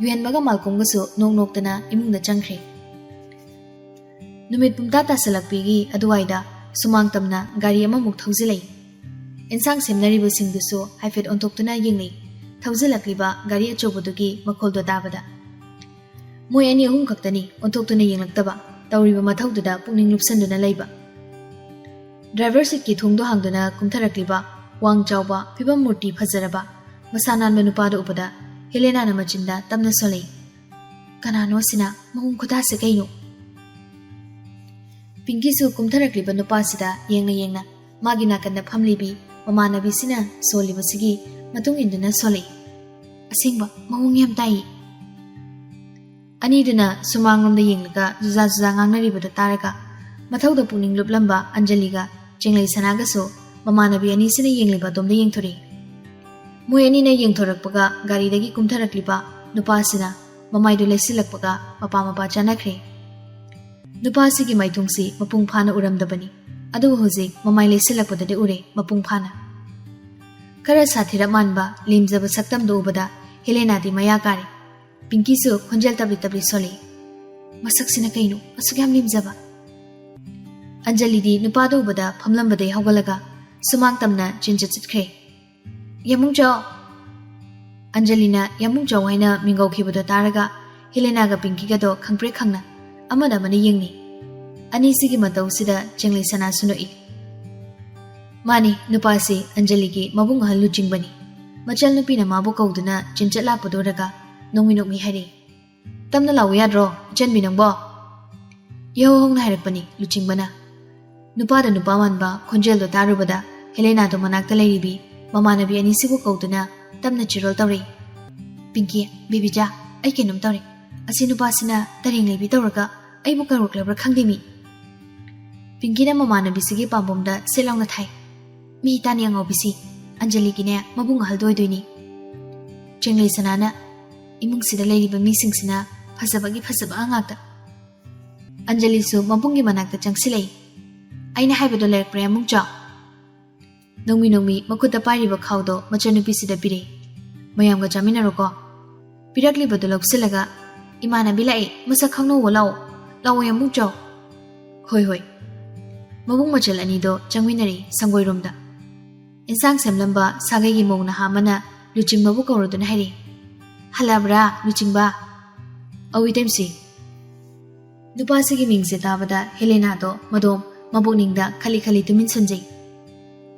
ꯌꯨꯍꯦꯟꯕꯒ ꯃꯥꯜꯀꯣꯝꯒꯁꯨ ꯅꯣꯛ ꯅꯣꯛꯇꯅ ꯏꯃꯨꯡꯗ ꯆꯪꯈ꯭ꯔꯦ꯫ ꯅꯨꯃꯤꯠ ꯄꯨꯝꯇꯥ ꯇꯥꯁꯤꯜꯂꯛꯄꯤꯒꯤ ꯑꯗꯨꯋꯥꯏꯗ ꯁꯨꯃꯥꯡ ꯇꯝꯅ ꯒꯥꯔꯤ ꯑꯃꯃꯨꯛ ꯊꯧꯖꯤꯜꯂꯛꯏ꯫ ꯑꯦꯟꯁꯥꯡ ꯁꯦꯝꯅꯔꯤꯕꯁꯤꯡꯗꯨꯁꯨ ꯍꯥꯏꯐꯦꯠ ꯑꯣꯟꯊꯣꯛꯇꯨꯅ ꯌꯦꯡꯅꯩ, ꯊꯧꯖꯤꯜꯂꯛꯂꯤꯕ ꯒꯥꯔꯤ ꯑꯆꯧꯕꯗꯨꯒꯤ ꯃꯈꯣꯜꯗꯣ ꯇꯥꯕꯗ꯫ ꯃꯣꯏ ꯑꯅꯤ ꯑꯍꯨꯝ ꯈꯛꯇꯅꯤ ꯑꯣꯟꯊꯣꯛꯇꯨꯅ ꯌꯦꯡꯂꯛꯇꯕ, ꯇꯧꯔꯤꯕ ꯃꯊꯧꯗꯨꯗ ꯄꯨꯛꯅꯤꯡ ꯂꯨꯞꯁꯟꯗꯨꯅ ꯂꯩꯕ꯫ ꯗ꯭ꯔꯥꯏꯚꯔ ꯁꯤꯠꯀꯤ ꯊꯣꯡꯗꯣ ꯍꯥꯡꯗꯨꯅ ꯀꯨꯝꯊꯔꯛꯂꯤꯕ ꯋꯥꯡ ꯆꯥꯎꯕ, ꯐꯤꯕꯝ ꯃꯨꯔꯇꯤ ꯐꯖꯔꯕ, ꯃꯁꯥ ꯅꯥꯟꯕ ꯅꯨꯄꯥꯗꯨ ꯎꯕꯗ ꯍꯦꯂꯦꯅꯥꯅ ꯃꯆꯤꯟꯗ ꯇꯞꯅ ꯁꯣꯜꯂꯛꯏ, "ꯀꯅꯥꯅꯣ ꯑꯁꯤꯅ? ꯃꯑꯣꯡ ꯈꯨꯇꯥꯁꯦ ꯀꯩꯅꯣ?" ꯄꯤꯡꯀꯤꯁꯨ ꯀꯨꯝꯊꯔꯛꯂꯤꯕ ꯅꯨꯄꯥꯁꯤꯗ ꯌꯦꯡꯅ ꯌꯦꯡꯅ ꯃꯥꯒꯤ ꯅꯥꯀꯟꯗ ꯐꯝꯂꯤꯕꯤ ꯃꯃꯥꯟꯅꯕꯤꯁꯤꯅ ꯁꯣꯜꯂꯤꯕꯁꯤꯒꯤ ꯃꯇꯨꯡ ꯏꯟꯗꯨꯅ ꯁꯣꯜꯂꯛꯏ꯫ "ꯑꯁꯦꯡꯕ ꯃꯑꯣꯡ ꯌꯥꯝ ꯇꯥꯏꯌꯦ꯫" ꯑꯅꯤꯗꯨꯅ ꯁꯨꯃꯥꯡꯂꯣꯝꯗ ꯌꯦꯡꯂꯒ ꯖꯨꯖꯥ ꯖꯨꯖꯥ ꯉꯥꯡꯅꯔꯤꯕꯗꯨ ꯇꯥꯔꯒ ꯃꯊꯧꯗ ꯄꯨꯛꯅꯤꯡ ꯂꯨꯞꯂꯝꯕ ꯑꯟꯖꯂꯤꯒ ꯆꯦꯡꯂꯩ ꯁꯅꯥꯒꯁꯨ ꯃꯃꯥꯟꯅꯕꯤ ꯑꯅꯤꯁꯤꯅ ꯌꯦꯡꯂꯤꯕ ꯑꯗꯣꯝꯗ ꯌꯦꯡꯊꯣꯔꯛꯏ꯫ ꯃꯣꯏ ꯑꯅꯤꯅ ꯌꯦꯡꯊꯣꯔꯛꯄꯒ ꯒꯥꯔꯤꯗꯒꯤ ꯀꯨꯝꯊꯔꯛꯂꯤꯕ ꯅꯨꯄꯥꯁꯤꯅ ꯃꯃꯥꯏꯗꯨ ꯂꯩꯁꯤꯜꯂꯛꯄꯒ ꯃꯄꯥ ꯃꯄꯥ ꯆꯥꯅꯈ꯭ꯔꯦ꯫ ꯅꯨꯄꯥꯁꯤꯒꯤ ꯃꯥꯏꯊꯣꯡꯁꯤ ꯃꯄꯨꯡ ꯐꯥꯅ ꯎꯔꯝꯗꯕꯅꯤ, ꯑꯗꯨꯕꯨ ꯍꯧꯖꯤꯛ ꯃꯃꯥꯏ ꯂꯩꯁꯤꯜꯂꯛꯄꯗꯗꯤ ꯎꯔꯦ ꯃꯄꯨꯡ ꯐꯥꯅ꯫ ꯈꯔ ꯁꯥꯊꯤꯔꯞ ꯃꯥꯟꯕ ꯂꯦꯝꯖꯕ ꯁꯛꯇꯝꯗꯨ ꯎꯕꯗ ꯍꯦꯂꯦꯅꯥꯗꯤ ꯃꯌꯥ ꯀꯥꯔꯦ꯫ ꯄꯤꯡꯀꯤꯁꯨ ꯈꯣꯟꯖꯦꯜ ꯇꯞꯂꯤ ꯇꯞꯂꯤ ꯁꯣꯜꯂꯤ, "ꯃꯁꯛꯁꯤꯅ ꯀꯩꯅꯣ ꯑꯁꯨꯛ ꯌꯥꯝ ꯂꯦꯝꯖꯕ?" ꯑꯟꯖꯂꯤꯗꯤ ꯅꯨꯄꯥꯗꯨ ꯎꯕꯗ ꯐꯝꯂꯝꯕꯗꯩ ꯍꯧꯒꯠꯂꯒ ꯁꯨꯃꯥꯡ ꯇꯝꯅ ꯆꯦꯟꯆꯠ ꯆꯠꯈ꯭ꯔꯦ꯫ "ꯌꯥꯃꯨꯡ ꯆꯥꯎ!" ꯑꯟꯖꯂꯤꯅ "ꯌꯥꯃꯨꯡ ꯆꯥꯎ" ꯍꯥꯏꯅ ꯃꯤꯡꯒꯧꯈꯤꯕꯗꯣ ꯇꯥꯔꯒ ꯍꯦꯂꯦꯅꯥꯒ ꯄꯤꯡꯀꯤꯒꯗꯣ ꯈꯪꯄ꯭ꯔꯦꯛ ꯈꯪꯅ ꯑꯃꯅ ꯑꯃꯅ ꯌꯦꯡꯅꯩ꯫ ꯑꯅꯤꯁꯤꯒꯤ ꯃꯇꯧꯁꯤꯗ ꯆꯦꯡꯂꯩ ꯁꯅꯥꯁꯨ ꯅꯣꯛꯏ꯫ ꯃꯥꯅꯤ, ꯅꯨꯄꯥꯁꯤ ꯑꯟꯖꯂꯤꯒꯤ ꯃꯕꯨꯡ ꯑꯍꯜ ꯂꯨꯆꯤꯡꯕꯅꯤ꯫ ꯃꯆꯜꯅꯨꯄꯤꯅ ꯃꯥꯕꯨ ꯀꯧꯗꯨꯅ ꯆꯦꯟꯆꯠ ꯂꯥꯛꯄꯗꯨ ꯎꯔꯒ ꯅꯣꯡꯃꯤ ꯅꯣꯡꯃꯤ ꯍꯥꯏꯔꯛꯏ, "ꯇꯞꯅ ꯂꯥꯛꯎ ꯌꯥꯗ꯭ꯔꯣ, ꯏꯆꯟꯕꯤ ꯅꯪꯕꯣ?" ꯏꯍꯧ ꯍꯧꯅ ꯍꯥꯏꯔꯛꯄꯅꯤ ꯂꯨꯆꯤꯡꯕꯅ꯫ ꯅꯨꯄꯥꯗ ꯅꯨꯄꯥ ꯃꯥꯟꯕ ꯈꯣꯟꯖꯦꯜꯗꯣ ꯇꯥꯔꯨꯕꯗ ꯍꯦꯂꯦꯅꯥꯗꯣ ꯃꯅꯥꯛꯇ ꯂꯩꯔꯤꯕꯤ ꯃꯃꯥꯟꯅꯕꯤ ꯑꯅꯤꯁꯤꯕꯨ ꯀꯧꯗꯨꯅ ꯇꯞꯅ ꯆꯤꯔꯣꯜ ꯇꯧꯔꯛꯏ꯫ "ꯄꯤꯡꯀꯤ, ꯕꯦꯕꯤꯖꯥ, ꯑꯩ ꯀꯩꯅꯣꯝ ꯇꯧꯔꯦ꯫ ꯑꯁꯤ ꯅꯨꯄꯥꯁꯤꯅ ꯇꯔꯦꯡ ꯂꯩꯕꯤ ꯇꯧꯔꯒ ꯑꯩꯕꯨ ꯀꯧꯔꯛꯂꯕ꯭ꯔꯥ ꯈꯪꯗꯦ ꯃꯤ꯫" ꯄꯤꯡꯀꯤꯅ ꯃꯃꯥꯟꯅꯕꯤꯁꯤꯒꯤ ꯄꯥꯝꯕꯣꯝꯗ ꯁꯦꯠ ꯂꯥꯎꯅ ꯊꯥꯏ꯫ "ꯃꯤ ꯇꯥꯅꯤ ꯑꯉꯥꯎꯕꯤꯁꯤ, ꯑꯟꯖꯂꯤꯒꯤꯅꯦ ꯃꯕꯨꯡ ꯑꯍꯜꯗꯣ ꯑꯣꯏꯗꯣꯏꯅꯤ꯫" ꯆꯦꯡꯂꯩ ꯁꯅꯥꯅ, "ꯏꯃꯨꯡꯁꯤꯗ ꯂꯩꯔꯤꯕ ꯃꯤꯁꯤꯡꯁꯤꯅ ꯐꯖꯕꯒꯤ ꯐꯖꯕ ꯉꯥꯛꯇ꯫" ꯑꯟꯖꯂꯤꯁꯨ ꯃꯕꯨꯡꯒꯤ ꯃꯅꯥꯛꯇ ꯆꯪꯁꯤꯜꯂꯛꯏ꯫ "ꯑꯩꯅ ꯍꯥꯏꯕꯗꯣ ꯂꯩꯔꯛꯄ꯭ꯔꯥ, ꯌꯥꯝꯕꯨꯡꯆꯥ?" ꯅꯣꯡꯃꯤ ꯅꯣꯡꯃꯤ ꯃꯈꯨꯠꯇ ꯄꯥꯏꯔꯤꯕ ꯈꯥꯎꯗꯣ ꯃꯆꯟꯅꯨꯄꯤꯁꯤꯗ ꯄꯤꯔꯛꯏ꯫ "ꯃꯌꯥꯝꯒ ꯆꯥꯃꯤꯟꯅꯔꯣꯀꯣ꯫" ꯄꯤꯔꯛꯂꯤꯕꯗꯨ ꯂꯧꯁꯤꯜꯂꯒ, "ꯏꯃꯥꯟꯅꯕꯤ ꯂꯥꯛꯑꯦ, ꯃꯁꯛ ꯈꯪꯅꯧꯋꯣ, ꯂꯥꯛꯑꯣ, ꯂꯥꯛꯑꯣ ꯌꯥꯝꯕꯨꯡꯆꯥ꯫" "ꯍꯣꯏ, ꯍꯣꯏ꯫" ꯃꯕꯨꯡ ꯃꯆꯜ ꯑꯅꯤꯗꯣ ꯆꯪꯃꯤꯟꯅꯔꯛꯏ ꯁꯪꯒꯣꯏꯔꯣꯝꯗ꯫ ꯏꯟꯁꯥꯡ ꯁꯦꯝꯂꯝꯕ ꯁꯥꯒꯩꯒꯤ ꯃꯧ ꯅꯍꯥ ꯑꯃꯅ ꯂꯨꯆꯤꯡꯕꯕꯨ ꯀꯧꯔꯗꯨꯅ ꯍꯥꯏꯔꯛꯏ, "ꯍꯜꯂꯛꯑꯕ꯭ꯔꯥ, ꯂꯨꯆꯤꯡꯕ?" "ꯑꯧ, ꯏꯇꯩꯃꯁꯤ꯫" ꯅꯨꯄꯥꯁꯤꯒꯤ ꯃꯤꯡꯁꯦ ꯇꯥꯕꯗ ꯍꯦꯂꯦꯅꯥꯗꯣ ꯃꯗꯣꯝ ꯃꯕꯨꯛꯅꯤꯡꯗ ꯈꯜꯂꯤ ꯈꯜꯂꯤ ꯇꯨꯃꯤꯟ ꯁꯣꯟꯖꯩ꯫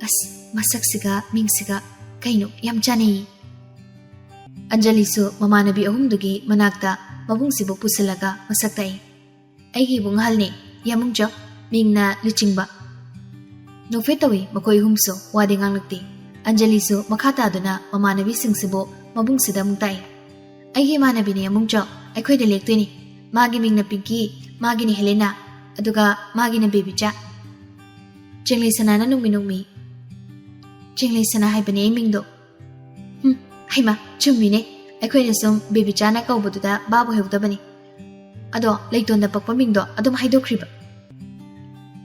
"ꯑꯁ, ꯃꯁꯛꯁꯤꯒ ꯃꯤꯡꯁꯤꯒ ꯀꯩꯅꯣ ꯌꯥꯝ ꯆꯥꯟꯅꯩꯌꯦ꯫" ꯑꯟꯖꯂꯤꯁꯨ ꯃꯃꯥꯟꯅꯕꯤ ꯑꯍꯨꯝꯗꯨꯒꯤ ꯃꯅꯥꯛꯇ ꯃꯕꯨꯡꯁꯤꯕꯨ ꯄꯨꯁꯤꯜꯂꯒ ꯃꯁꯛ ꯇꯥꯛꯏ꯫ "ꯑꯩꯒꯤ ꯏꯕꯨꯡ ꯑꯍꯜꯅꯦ, ꯌꯥꯝꯕꯨꯡꯆꯥ, ꯃꯤꯡꯅ ꯂꯨꯆꯤꯡꯕ꯫" ꯅꯣꯛꯐꯦꯠ ꯇꯧꯏ ꯃꯈꯣꯏ ꯑꯍꯨꯝꯁꯨ, ꯋꯥꯗꯤ ꯉꯥꯡꯂꯛꯇꯦ꯫ ꯑꯟꯖꯂꯤꯁꯨ ꯃꯈꯥ ꯇꯥꯗꯨꯅ ꯃꯃꯥꯟꯅꯕꯤꯁꯤꯡꯁꯤꯕꯨ ꯃꯕꯨꯡꯁꯤꯗ ꯑꯃꯨꯛ ꯇꯥꯛꯏ꯫ "ꯑꯩꯒꯤ ꯏꯃꯥꯟꯅꯕꯤꯅꯦ ꯌꯥꯝꯕꯨꯡꯆꯥ, ꯑꯩꯈꯣꯏꯗ ꯂꯦꯛꯇꯣꯏꯅꯤ꯫ ꯃꯥꯒꯤ ꯃꯤꯡꯅ ꯄꯤꯡꯀꯤ, ꯃꯥꯒꯤꯅ ꯍꯦꯂꯦꯅꯥ, ꯑꯗꯨꯒ ꯃꯥꯒꯤꯅ ꯕꯦꯕꯤꯆꯥ꯫" ꯆꯦꯡꯂꯩ ꯁꯅꯥꯅ ꯅꯣꯛꯃꯤ ꯅꯣꯛꯃꯤ, "ꯆꯦꯡꯂꯩ ꯁꯅꯥ ꯍꯥꯏꯕꯅꯦ ꯑꯩ ꯃꯤꯡꯗꯣ꯫" "ꯍꯨꯝ, ꯍꯩꯃꯥ, ꯆꯨꯝꯃꯤꯅꯦ꯫ ꯑꯩꯈꯣꯏꯅ ꯁꯨꯝ ꯕꯦꯕꯤꯆꯥꯅ ꯀꯧꯕꯗꯨꯗ ꯚꯥꯞ ꯑꯣꯏꯍꯧꯗꯕꯅꯤ꯫ ꯑꯗꯣ ꯂꯩꯇꯣꯟꯗ ꯄꯛꯄ ꯃꯤꯡꯗꯣ ꯑꯗꯨꯝ ꯍꯥꯏꯗꯣꯛꯈ꯭ꯔꯤꯕ꯫"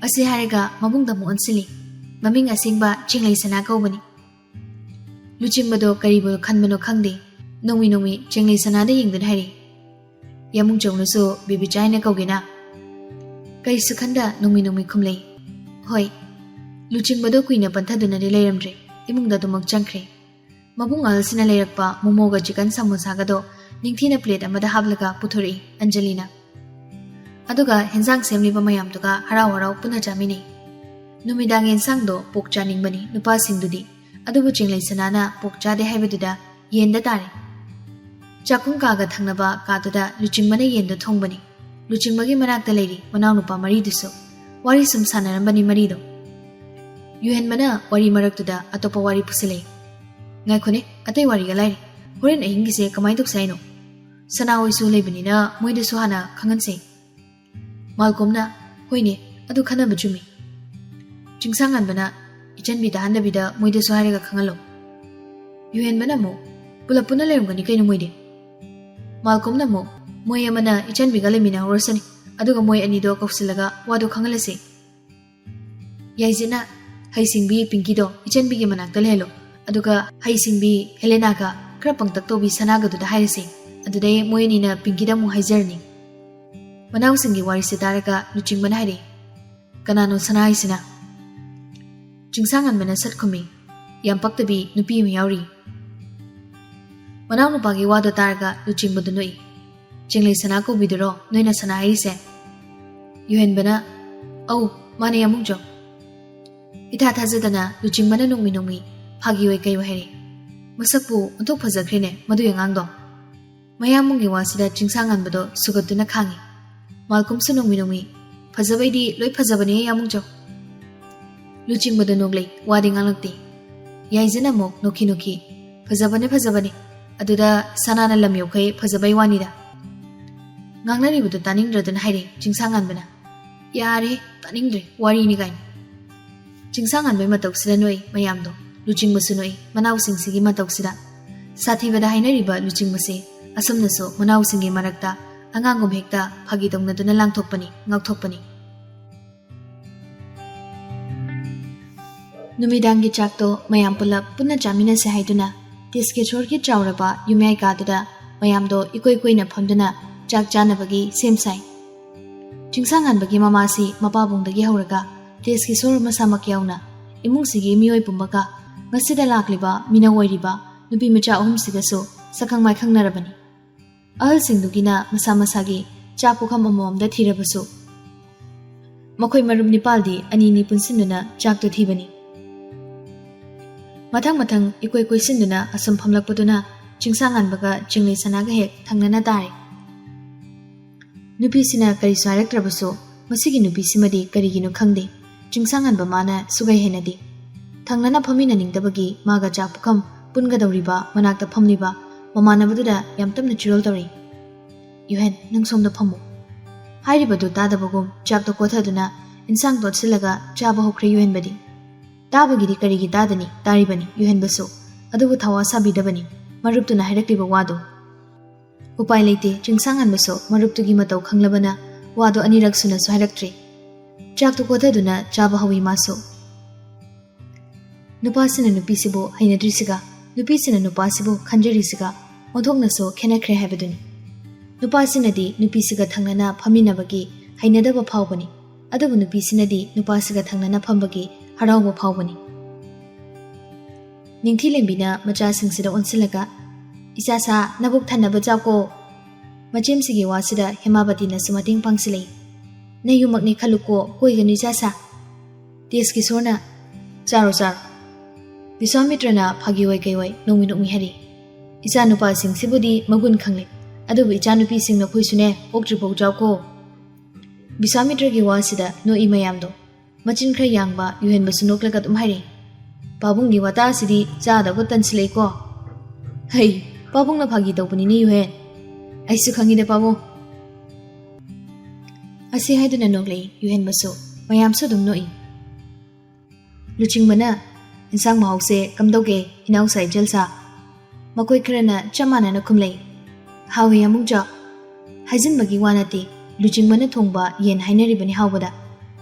ꯑꯁꯤ ꯍꯥꯏꯔꯒ ꯃꯕꯨꯡꯗ ꯑꯃꯨꯛ ꯑꯣꯟꯁꯤꯜꯂꯤ꯫ "ꯃꯃꯤꯡ ꯑꯁꯦꯡꯕ ꯆꯦꯡꯂꯩ ꯁꯅꯥ ꯀꯧꯕꯅꯤ꯫" ꯂꯨꯆꯤꯡꯕꯗꯣ ꯀꯔꯤꯕꯨ ꯈꯟꯕꯅꯣ ꯈꯪꯗꯦ꯫ ꯅꯣꯡꯃꯤ ꯅꯣꯡꯃꯤ ꯆꯦꯡꯂꯩ ꯁꯅꯥꯗ ꯌꯦꯡꯗꯨꯅ ꯍꯥꯏꯔꯛꯏ, "ꯌꯥꯝꯕꯨꯡꯆꯧꯅꯁꯨ ꯕꯦꯕꯤꯆꯥ ꯍꯥꯏꯅ ꯀꯧꯒꯦꯅ?" ꯀꯔꯤꯁꯨ ꯈꯟꯗ ꯅꯣꯡꯃꯤ ꯅꯣꯡꯃꯤ ꯈꯨꯝꯂꯩ, "ꯍꯣꯏ꯫" ꯂꯨꯆꯤꯡꯕꯗꯣ ꯀꯨꯏꯅ ꯄꯟꯊꯗꯨꯅꯗꯤ ꯂꯩꯔꯝꯗ꯭ꯔꯦ꯫ ꯏꯃꯨꯡꯗ ꯑꯗꯨꯃꯛ ꯆꯪꯈ꯭ꯔꯦ꯫ ꯃꯕꯨꯡ ꯑꯍꯜꯁꯤꯅ ꯂꯩꯔꯛꯄ ꯃꯣꯃꯣꯒ ꯆꯤꯀꯟ ꯁꯃꯣꯁꯥꯒꯗꯣ ꯅꯤꯡꯊꯤꯅ ꯄ꯭ꯂꯦꯠ ꯑꯃꯗ ꯍꯥꯞꯂꯒ ꯄꯨꯊꯣꯔꯛꯏ ꯑꯟꯖꯂꯤꯅ꯫ ꯑꯗꯨꯒ ꯍꯦꯟꯖꯥꯡ ꯁꯦꯝꯂꯤꯕ ꯃꯌꯥꯝꯗꯨꯒ ꯍꯔꯥꯎ ꯍꯔꯥꯎ ꯄꯨꯟꯅ ꯆꯥꯃꯤꯟꯅꯩ꯫ ꯅꯨꯃꯤꯗꯥꯡ ꯌꯦꯟꯁꯥꯡꯗꯣ ꯄꯣꯛ ꯆꯥꯅꯤꯡꯕꯅꯤ ꯅꯨꯄꯥꯁꯤꯡꯗꯨꯗꯤ, ꯑꯗꯨꯕꯨ ꯆꯦꯡꯂꯩ ꯁꯅꯥꯅ ꯄꯣꯛ ꯆꯥꯗꯦ ꯍꯥꯏꯕꯗꯨꯗ ꯌꯦꯟꯗ ꯇꯥꯔꯦ꯫ ꯆꯥꯛꯈꯨꯝ ꯀꯥꯒ ꯊꯪꯅꯕ ꯀꯥꯗꯨꯗ ꯂꯨꯆꯤꯡꯕꯅ ꯌꯦꯟꯗꯣ ꯊꯣꯡꯕꯅꯤ꯫ ꯂꯨꯆꯤꯡꯕꯒꯤ ꯃꯅꯥꯛꯇ ꯂꯩꯔꯤ ꯃꯅꯥꯎꯅꯨꯄꯥ ꯃꯔꯤꯗꯨꯁꯨ꯫ ꯋꯥꯔꯤ ꯁꯨꯝ ꯁꯥꯟꯅꯔꯝꯕꯅꯤ ꯃꯔꯤꯗꯣ꯫ ꯌꯨꯍꯦꯟꯕꯅ ꯋꯥꯔꯤ ꯃꯔꯛꯇꯨꯗ ꯑꯇꯣꯞꯄ ꯋꯥꯔꯤ ꯄꯨꯁꯤꯜꯂꯛꯏ꯫ "ꯉꯥꯏꯈꯣꯅꯦ, ꯑꯇꯩ ꯋꯥꯔꯤꯒ ꯂꯥꯏꯔꯤ꯫ ꯍꯣꯔꯦꯟ ꯑꯍꯤꯡꯒꯤꯁꯦ ꯀꯃꯥꯏꯅ ꯇꯧꯁꯦ ꯍꯥꯏꯅꯣ? ꯁꯅꯥ ꯍꯣꯏꯁꯨ ꯂꯩꯕꯅꯤꯅ ꯃꯣꯏꯗꯁꯨ ꯍꯥꯟꯅ ꯈꯪꯍꯟꯁꯦ꯫" ꯃꯥꯜꯀꯣꯝꯅ, "ꯍꯣꯏꯅꯦ, ꯑꯗꯨ ꯈꯟꯅꯕ ꯆꯨꯝꯃꯤ꯫ ꯆꯤꯡꯁꯥꯡꯉꯥꯟꯕꯅ, "ꯏꯆꯟꯕꯤ ꯇꯥꯍꯟꯗꯕꯤꯗ ꯃꯣꯏꯗꯁꯨ ꯍꯥꯏꯔꯒ ꯈꯪꯍꯜꯂꯣ"꯫ ꯌꯨꯍꯦꯟꯕꯅ ꯑꯃꯨꯛ, "ꯄꯨꯂꯞ ꯄꯨꯟꯅ ꯂꯩꯔꯝꯒꯅꯤ ꯀꯩꯅꯣ ꯃꯣꯏꯗꯤ"꯫ ꯃꯥꯜꯀꯣꯝꯅ ꯑꯃꯨꯛ, "ꯃꯣꯏ ꯑꯃꯅ ꯏꯆꯟꯕꯤꯒ ꯂꯩꯃꯤꯟꯅꯍꯧꯔꯁꯅꯤ, ꯑꯗꯨꯒ ꯃꯣꯏ ꯑꯅꯤꯗꯣ ꯀꯧꯁꯤꯜꯂꯒ ꯋꯥꯗꯣ ꯈꯪꯍꯜꯂꯁꯤ"꯫ ꯌꯥꯏꯖꯤꯠꯅ, "ꯍꯩꯁꯤꯡꯕꯤ ꯄꯤꯡꯀꯤꯗꯣ ꯏꯆꯟꯕꯤꯒꯤ ꯃꯅꯥꯛꯇ ꯂꯩꯍꯜꯂꯣ, ꯑꯗꯨꯒ ꯍꯩꯁꯤꯡꯕꯤ ꯍꯦꯂꯦꯅꯥꯒ ꯈꯔ ꯄꯪꯇꯛ ꯇꯧꯕꯤ ꯁꯅꯥꯒꯗꯨꯗ ꯍꯥꯏꯔꯁꯤ꯫ ꯑꯗꯨꯗꯩ ꯃꯣꯏ ꯑꯅꯤꯅ ꯄꯤꯡꯀꯤꯗ ꯑꯃꯨꯛ ꯍꯥꯏꯖꯔꯅꯤ"꯫ ꯃꯅꯥꯎꯁꯤꯡꯒꯤ ꯋꯥꯔꯤꯁꯦ ꯇꯥꯔꯒ ꯂꯨꯆꯤꯡꯕꯅ ꯍꯥꯏꯔꯛꯏ, "ꯀꯅꯥꯅꯣ ꯁꯅꯥ ꯍꯥꯏꯁꯤꯅ?" ꯆꯤꯡꯁꯥꯡꯉꯥꯟꯕꯅ ꯁꯠ ꯈꯨꯝꯃꯤ, "ꯌꯥꯝ ꯄꯛꯇꯕꯤ ꯅꯨꯄꯤ ꯑꯃ ꯌꯥꯎꯔꯤ"꯫ ꯃꯅꯥꯎꯅꯨꯄꯥꯒꯤ ꯋꯥꯗꯣ ꯇꯥꯔꯒ ꯂꯨꯆꯤꯡꯕꯗꯨ ꯅꯣꯛꯏ꯫ "ꯆꯤꯡꯂꯩ ꯁꯅꯥ ꯀꯧꯕꯤꯗꯨꯔꯣ ꯅꯣꯏꯅ ꯁꯅꯥ ꯍꯥꯏꯔꯤꯁꯦ?" ꯌꯨꯍꯦꯟꯕꯅ, "ꯑꯧ, ꯃꯥꯅꯦ ꯌꯥꯃꯨꯡꯖꯧ"꯫ ꯏꯊꯥ ꯊꯥꯖꯗꯅ ꯂꯨꯆꯤꯡꯕꯅ ꯅꯣꯡꯃꯤ ꯅꯣꯡꯃꯤ ꯐꯥꯒꯤ ꯑꯣꯏ ꯀꯩ ꯑꯣꯏ ꯍꯥꯏꯔꯛꯏ꯫ ꯃꯁꯛꯄꯨ ꯑꯣꯟꯊꯣꯛ ꯐꯖꯈ꯭ꯔꯦꯅꯦ ꯃꯗꯨꯒꯤ ꯑꯉꯥꯡꯗꯣ꯫ ꯃꯌꯥꯝꯕꯨꯡꯒꯤ ꯋꯥꯁꯤꯗ ꯆꯤꯡꯁꯥꯡꯉꯥꯟꯕꯗꯣ ꯁꯨꯒꯠꯇꯨꯅ ꯈꯥꯡꯉꯤ꯫ ꯃꯥꯜꯀꯨꯝꯁꯨ ꯅꯣꯡꯃꯤ ꯅꯣꯡꯃꯤ, "ꯐꯖꯕꯩꯗꯤ ꯂꯣꯏ ꯐꯖꯕꯅꯦ ꯌꯥꯃꯨꯡꯖꯧ"꯫ ꯂꯨꯆꯤꯡꯕꯗꯣ ꯅꯣꯛꯂꯩ, ꯋꯥꯗꯤ ꯉꯥꯡꯂꯛꯇꯦ꯫ ꯌꯥꯏꯖꯅ ꯑꯃꯨꯛ ꯅꯣꯛꯈꯤ ꯅꯣꯛꯈꯤ, "ꯐꯖꯕꯅꯦ ꯐꯖꯕꯅꯦ, ꯑꯗꯨꯗ ꯁꯅꯥꯅ ꯂꯝ ꯌꯧꯈꯩ ꯐꯖꯕꯩ ꯋꯥꯅꯤꯗ"꯫ ꯉꯥꯡꯅꯔꯤꯕꯗꯨ ꯇꯥꯅꯤꯡꯗ꯭ꯔꯗꯨꯅ ꯍꯥꯏꯔꯦ ꯆꯤꯡꯁꯥꯡꯉꯥꯟꯕꯅ, "ꯌꯥꯔꯦ, ꯇꯥꯅꯤꯡꯗ꯭ꯔꯦ ꯋꯥꯔꯤꯅꯤ ꯀꯥꯏꯅ"꯫ ꯆꯤꯡꯁꯥꯡꯉꯥꯟꯕꯩ ꯃꯇꯧꯁꯤꯗ ꯅꯣꯛꯏ ꯃꯌꯥꯝꯗꯣ, ꯂꯨꯆꯤꯡꯕꯁꯨ ꯅꯣꯛꯏ ꯃꯅꯥꯎꯁꯤꯡꯁꯤꯒꯤ ꯃꯇꯧꯁꯤꯗ꯫ ꯁꯥꯊꯤꯕꯗ ꯍꯥꯏꯅꯔꯤꯕ ꯂꯨꯆꯤꯡꯕꯁꯦ ꯑꯁꯨꯝꯅꯁꯨ ꯃꯅꯥꯎꯁꯤꯡꯒꯤ ꯃꯔꯛꯇ ꯑꯉꯥꯡꯒꯨꯝ ꯍꯦꯛꯇ ꯐꯥꯒꯤ ꯇꯧꯅꯗꯨꯅ ꯂꯥꯡꯊꯣꯛꯄꯅꯤ, ꯉꯥꯎꯊꯣꯛꯄꯅꯤ꯫ ꯅꯨꯃꯤꯗꯥꯡꯒꯤ ꯆꯥꯛꯇꯣ ꯃꯌꯥꯝ ꯄꯨꯂꯞ ꯄꯨꯟꯅ ꯆꯥꯃꯤꯟꯅꯁꯦ ꯍꯥꯏꯗꯨꯅ ꯇꯦꯖꯀꯦꯁꯣꯔꯒꯤ ꯆꯥꯎꯔꯕ ꯌꯨꯝꯌꯥꯏ ꯀꯥꯗꯨꯗ ꯃꯌꯥꯝꯗꯣ ꯏꯀꯣꯏ ꯀꯣꯏꯅ ꯐꯝꯗꯨꯅ ꯆꯥꯛ ꯆꯥꯅꯕꯒꯤ ꯁꯦꯝ ꯁꯥꯏ꯫ ꯆꯤꯡꯁꯥꯡꯉꯥꯟꯕꯒꯤ ꯃꯃꯥꯁꯤ ꯃꯄꯥꯕꯨꯡꯗꯒꯤ ꯍꯧꯔꯒ ꯇꯦꯖꯀꯦꯁꯣꯔ ꯃꯁꯥꯃꯛ ꯌꯥꯎꯅ ꯏꯃꯨꯡꯁꯤꯒꯤ ꯃꯤꯑꯣꯏ ꯄꯨꯝꯕꯒ ꯉꯁꯤꯗ ꯂꯥꯛꯂꯤꯕ ꯃꯤꯅ ꯑꯣꯏꯔꯤꯕ ꯅꯨꯄꯤ ꯃꯆꯥ ꯑꯍꯨꯝꯁꯤꯒꯁꯨ ꯁꯛꯈꯪ ꯃꯥꯏꯈꯪꯅꯔꯕꯅꯤ꯫ ꯑꯍꯜꯁꯤꯡꯗꯨꯒꯤꯅ ꯃꯁꯥ ꯃꯁꯥꯒꯤ ꯆꯥꯛ ꯄꯨꯈꯝ ꯑꯃꯃꯝꯗ ꯊꯤꯔꯕꯁꯨ, ꯃꯈꯣꯏ ꯃꯔꯨꯞ ꯅꯤꯄꯥꯜꯗꯤ ꯑꯅꯤꯅꯤ ꯄꯨꯟꯁꯤꯟꯗꯨꯅ ꯆꯥꯛꯇꯨ ꯊꯤꯕꯅꯤ꯫ ꯃꯊꯪ ꯃꯊꯪ ꯏꯀꯣꯏ ꯀꯣꯏꯁꯤꯟꯗꯨꯅ ꯑꯁꯨꯝ ꯐꯝꯂꯛꯄꯗꯨꯅ ꯆꯤꯡꯁꯥꯡꯉꯥꯟꯕꯒ ꯆꯤꯡꯂꯩ ꯁꯅꯥꯒ ꯍꯦꯛ ꯊꯪꯅꯅ ꯇꯥꯔꯦ꯫ ꯅꯨꯄꯤꯁꯤꯅ ꯀꯔꯤꯁꯨ ꯍꯥꯏꯔꯛꯇ꯭ꯔꯕꯁꯨ, ꯃꯁꯤꯒꯤ ꯅꯨꯄꯤꯁꯤꯃꯗꯤ ꯀꯔꯤꯒꯤꯅꯣ ꯈꯪꯗꯦ, ꯆꯤꯡꯁꯥꯡꯉꯥꯟꯕ ꯃꯥꯅ ꯁꯨꯒꯩ ꯍꯩꯅꯗꯦ꯫ ꯊꯪꯅꯅ ꯐꯝꯃꯤꯟꯅꯅꯤꯡꯗꯕꯒꯤ ꯃꯥꯒ ꯆꯥꯛ ꯄꯨꯈꯝ ꯄꯨꯟꯒꯗꯧꯔꯤꯕ ꯃꯅꯥꯛꯇ ꯐꯝꯂꯤꯕ ꯃꯃꯥꯟꯅꯕꯗꯨꯗ ꯌꯥꯝ ꯇꯞꯅ ꯆꯤꯔꯣꯜ ꯇꯧꯔꯤ꯫ "ꯌꯨꯍꯦꯟ, ꯅꯪ ꯁꯣꯝꯗ ꯐꯝꯃꯨ"꯫ ꯍꯥꯏꯔꯤꯕꯗꯨ ꯇꯥꯗꯕꯒꯨꯝ ꯆꯥꯛꯇꯣ ꯀꯣꯊꯗꯨꯅ ꯏꯟꯁꯥꯡ ꯇꯣꯠꯁꯤꯜꯂꯒ ꯆꯥꯕ ꯍꯧꯈ꯭ꯔꯦ ꯌꯨꯍꯦꯟꯕꯗꯤ꯫ ꯇꯥꯕꯒꯤꯗꯤ ꯀꯔꯤꯒꯤ ꯇꯥꯗꯅꯤ, ꯇꯥꯔꯤꯕꯅꯤ ꯌꯨꯍꯦꯟꯕꯁꯨ꯫ ꯑꯗꯨꯕꯨ ꯊꯋꯥ ꯁꯥꯕꯤꯗꯕꯅꯤ ꯃꯔꯨꯞꯇꯨꯅ ꯍꯥꯏꯔꯛꯂꯤꯕ ꯋꯥꯗꯨ꯫ ꯎꯄꯥꯏ ꯂꯩꯇꯦ, ꯆꯤꯡꯁꯥꯡꯉꯥꯟꯕꯁꯨ ꯃꯔꯨꯞꯇꯨꯒꯤ ꯃꯇꯧ ꯈꯪꯂꯕꯅ ꯋꯥꯗꯨ ꯑꯅꯤꯔꯛ ꯁꯨꯅꯁꯨ ꯍꯥꯏꯔꯛꯇ꯭ꯔꯦ꯫ ꯆꯥꯛꯇꯨ ꯀꯣꯊꯗꯨꯅ ꯆꯥꯕ ꯍꯧꯏ ꯃꯥꯁꯨ꯫ ꯅꯨꯄꯥꯁꯤꯅ ꯅꯨꯄꯤꯁꯤꯕꯨ ꯍꯩꯅꯗ꯭ꯔꯤꯁꯤꯒ ꯅꯨꯄꯤꯁꯤꯅ ꯅꯨꯄꯥꯁꯤꯕꯨ ꯈꯟꯖꯔꯤꯁꯤꯒ ꯑꯣꯟꯊꯣꯛꯅꯁꯨ ꯈꯦꯠꯅꯈ꯭ꯔꯦ ꯍꯥꯏꯕꯗꯨꯅꯤ꯫ ꯅꯨꯄꯥꯁꯤꯅꯗꯤ ꯅꯨꯄꯤꯁꯤꯒ ꯊꯪꯅꯅ ꯐꯝꯃꯤꯟꯅꯕꯒꯤ ꯍꯩꯅꯗꯕ ꯐꯥꯎꯕꯅꯤ, ꯑꯗꯨꯕꯨ ꯅꯨꯄꯤꯁꯤꯅꯗꯤ ꯅꯨꯄꯥꯁꯤꯒ ꯊꯪꯅꯅ ꯐꯝꯕꯒꯤ ꯍꯔꯥꯎꯕ ꯐꯥꯎꯕꯅꯤ꯫ ꯅꯤꯡꯊꯤꯂꯦꯝꯕꯤꯅ ꯃꯆꯥꯁꯤꯡꯁꯤꯗ ꯑꯣꯟꯁꯤꯜꯂꯒ, "ꯏꯆꯥꯁꯥ, ꯅꯕꯨꯛ ꯊꯟꯅꯕ ꯆꯥꯎꯀꯣ꯫ ꯃꯆꯦꯝꯁꯤꯒꯤ ꯋꯥꯁꯤꯗ ꯍꯦꯃꯥꯕꯇꯤꯅꯁꯨ ꯃꯇꯦꯡ ꯄꯥꯡꯁꯤꯜꯂꯛꯏ꯫ ꯅꯌꯨꯝꯃꯛꯅꯤ ꯈꯜꯂꯨꯀꯣ, ꯀꯣꯏꯒꯅꯨ ꯏꯆꯥꯁꯥ꯫" ꯇꯦꯖꯀꯤꯁꯣꯔꯅ, "ꯆꯥꯔꯣ, ꯆꯥꯔꯣ꯫ ꯕꯤꯁ꯭ꯋꯥꯃꯤꯇ꯭ꯔꯅ ꯐꯥꯒꯤ ꯑꯣꯏ ꯀꯩ ꯑꯣꯏ ꯅꯣꯡꯃꯤ ꯅꯣꯡꯃꯤ ꯍꯥꯏꯔꯤ꯫ ꯏꯆꯥꯅꯨꯄꯥꯁꯤꯡꯁꯤꯕꯨꯗꯤ ꯃꯒꯨꯟ ꯈꯪꯂꯦ, ꯑꯗꯨꯕꯨ ꯏꯆꯥꯅꯨꯄꯤꯁꯤꯡ ꯅꯈꯣꯏꯁꯨꯅꯦ, ꯑꯣꯛꯇ꯭ꯔꯤꯐꯥꯎ ꯆꯥꯎꯀꯣ꯫" ꯕꯤꯁ꯭ꯋꯥꯃꯤꯇ꯭ꯔꯒꯤ ꯋꯥꯁꯤꯗ ꯅꯣꯛꯏ ꯃꯌꯥꯝꯗꯣ꯫ ꯃꯆꯤꯟ ꯈꯔ ꯌꯥꯡꯕ ꯌꯨꯍꯦꯟꯕꯁꯨ ꯅꯣꯛꯂꯒ ꯑꯗꯨꯝ ꯍꯥꯏꯔꯛꯏ, "ꯄꯥꯕꯨꯡꯒꯤ ꯋꯥꯇꯥꯁꯤꯗꯤ ꯆꯥꯗꯕ ꯇꯟꯁꯤꯜꯂꯛꯏꯀꯣ꯫ ꯍꯩ, ꯄꯥꯕꯨꯡꯅ ꯐꯥꯒꯤ ꯇꯧꯕꯅꯤꯅꯦ ꯌꯨꯍꯦꯟ꯫ ꯑꯩꯁꯨ ꯈꯪꯉꯤꯗ ꯄꯥꯕꯨꯡ꯫" ꯑꯁꯤ ꯍꯥꯏꯗꯨꯅ ꯅꯣꯛꯂꯛꯏ ꯌꯨꯍꯦꯟꯕꯁꯨ꯫ ꯃꯌꯥꯝꯁꯨ ꯑꯗꯨꯝ ꯅꯣꯛꯏ꯫ ꯂꯨꯆꯤꯡꯕꯅ, "ꯏꯟꯁꯥꯡ ꯃꯍꯥꯎꯁꯦ ꯀꯝꯗꯧꯒꯦ, ꯏꯅꯥꯎꯁꯥ ꯏꯆꯜꯁꯥ?" ꯃꯈꯣꯏ ꯈꯔꯅ ꯆꯞ ꯃꯥꯟꯅꯅ ꯈꯨꯝꯂꯛꯏ, "ꯍꯥꯎꯏ ꯑꯃꯨꯛ ꯆꯥꯎ꯫" ꯍꯥꯏꯖꯤꯟꯕꯒꯤ ꯋꯥ ꯅꯠꯇꯦ, ꯂꯨꯆꯤꯡꯕꯅ ꯊꯣꯡꯕ ꯌꯦꯟ ꯍꯥꯏꯅꯔꯤꯕꯅꯤ ꯍꯥꯎꯕꯗ꯫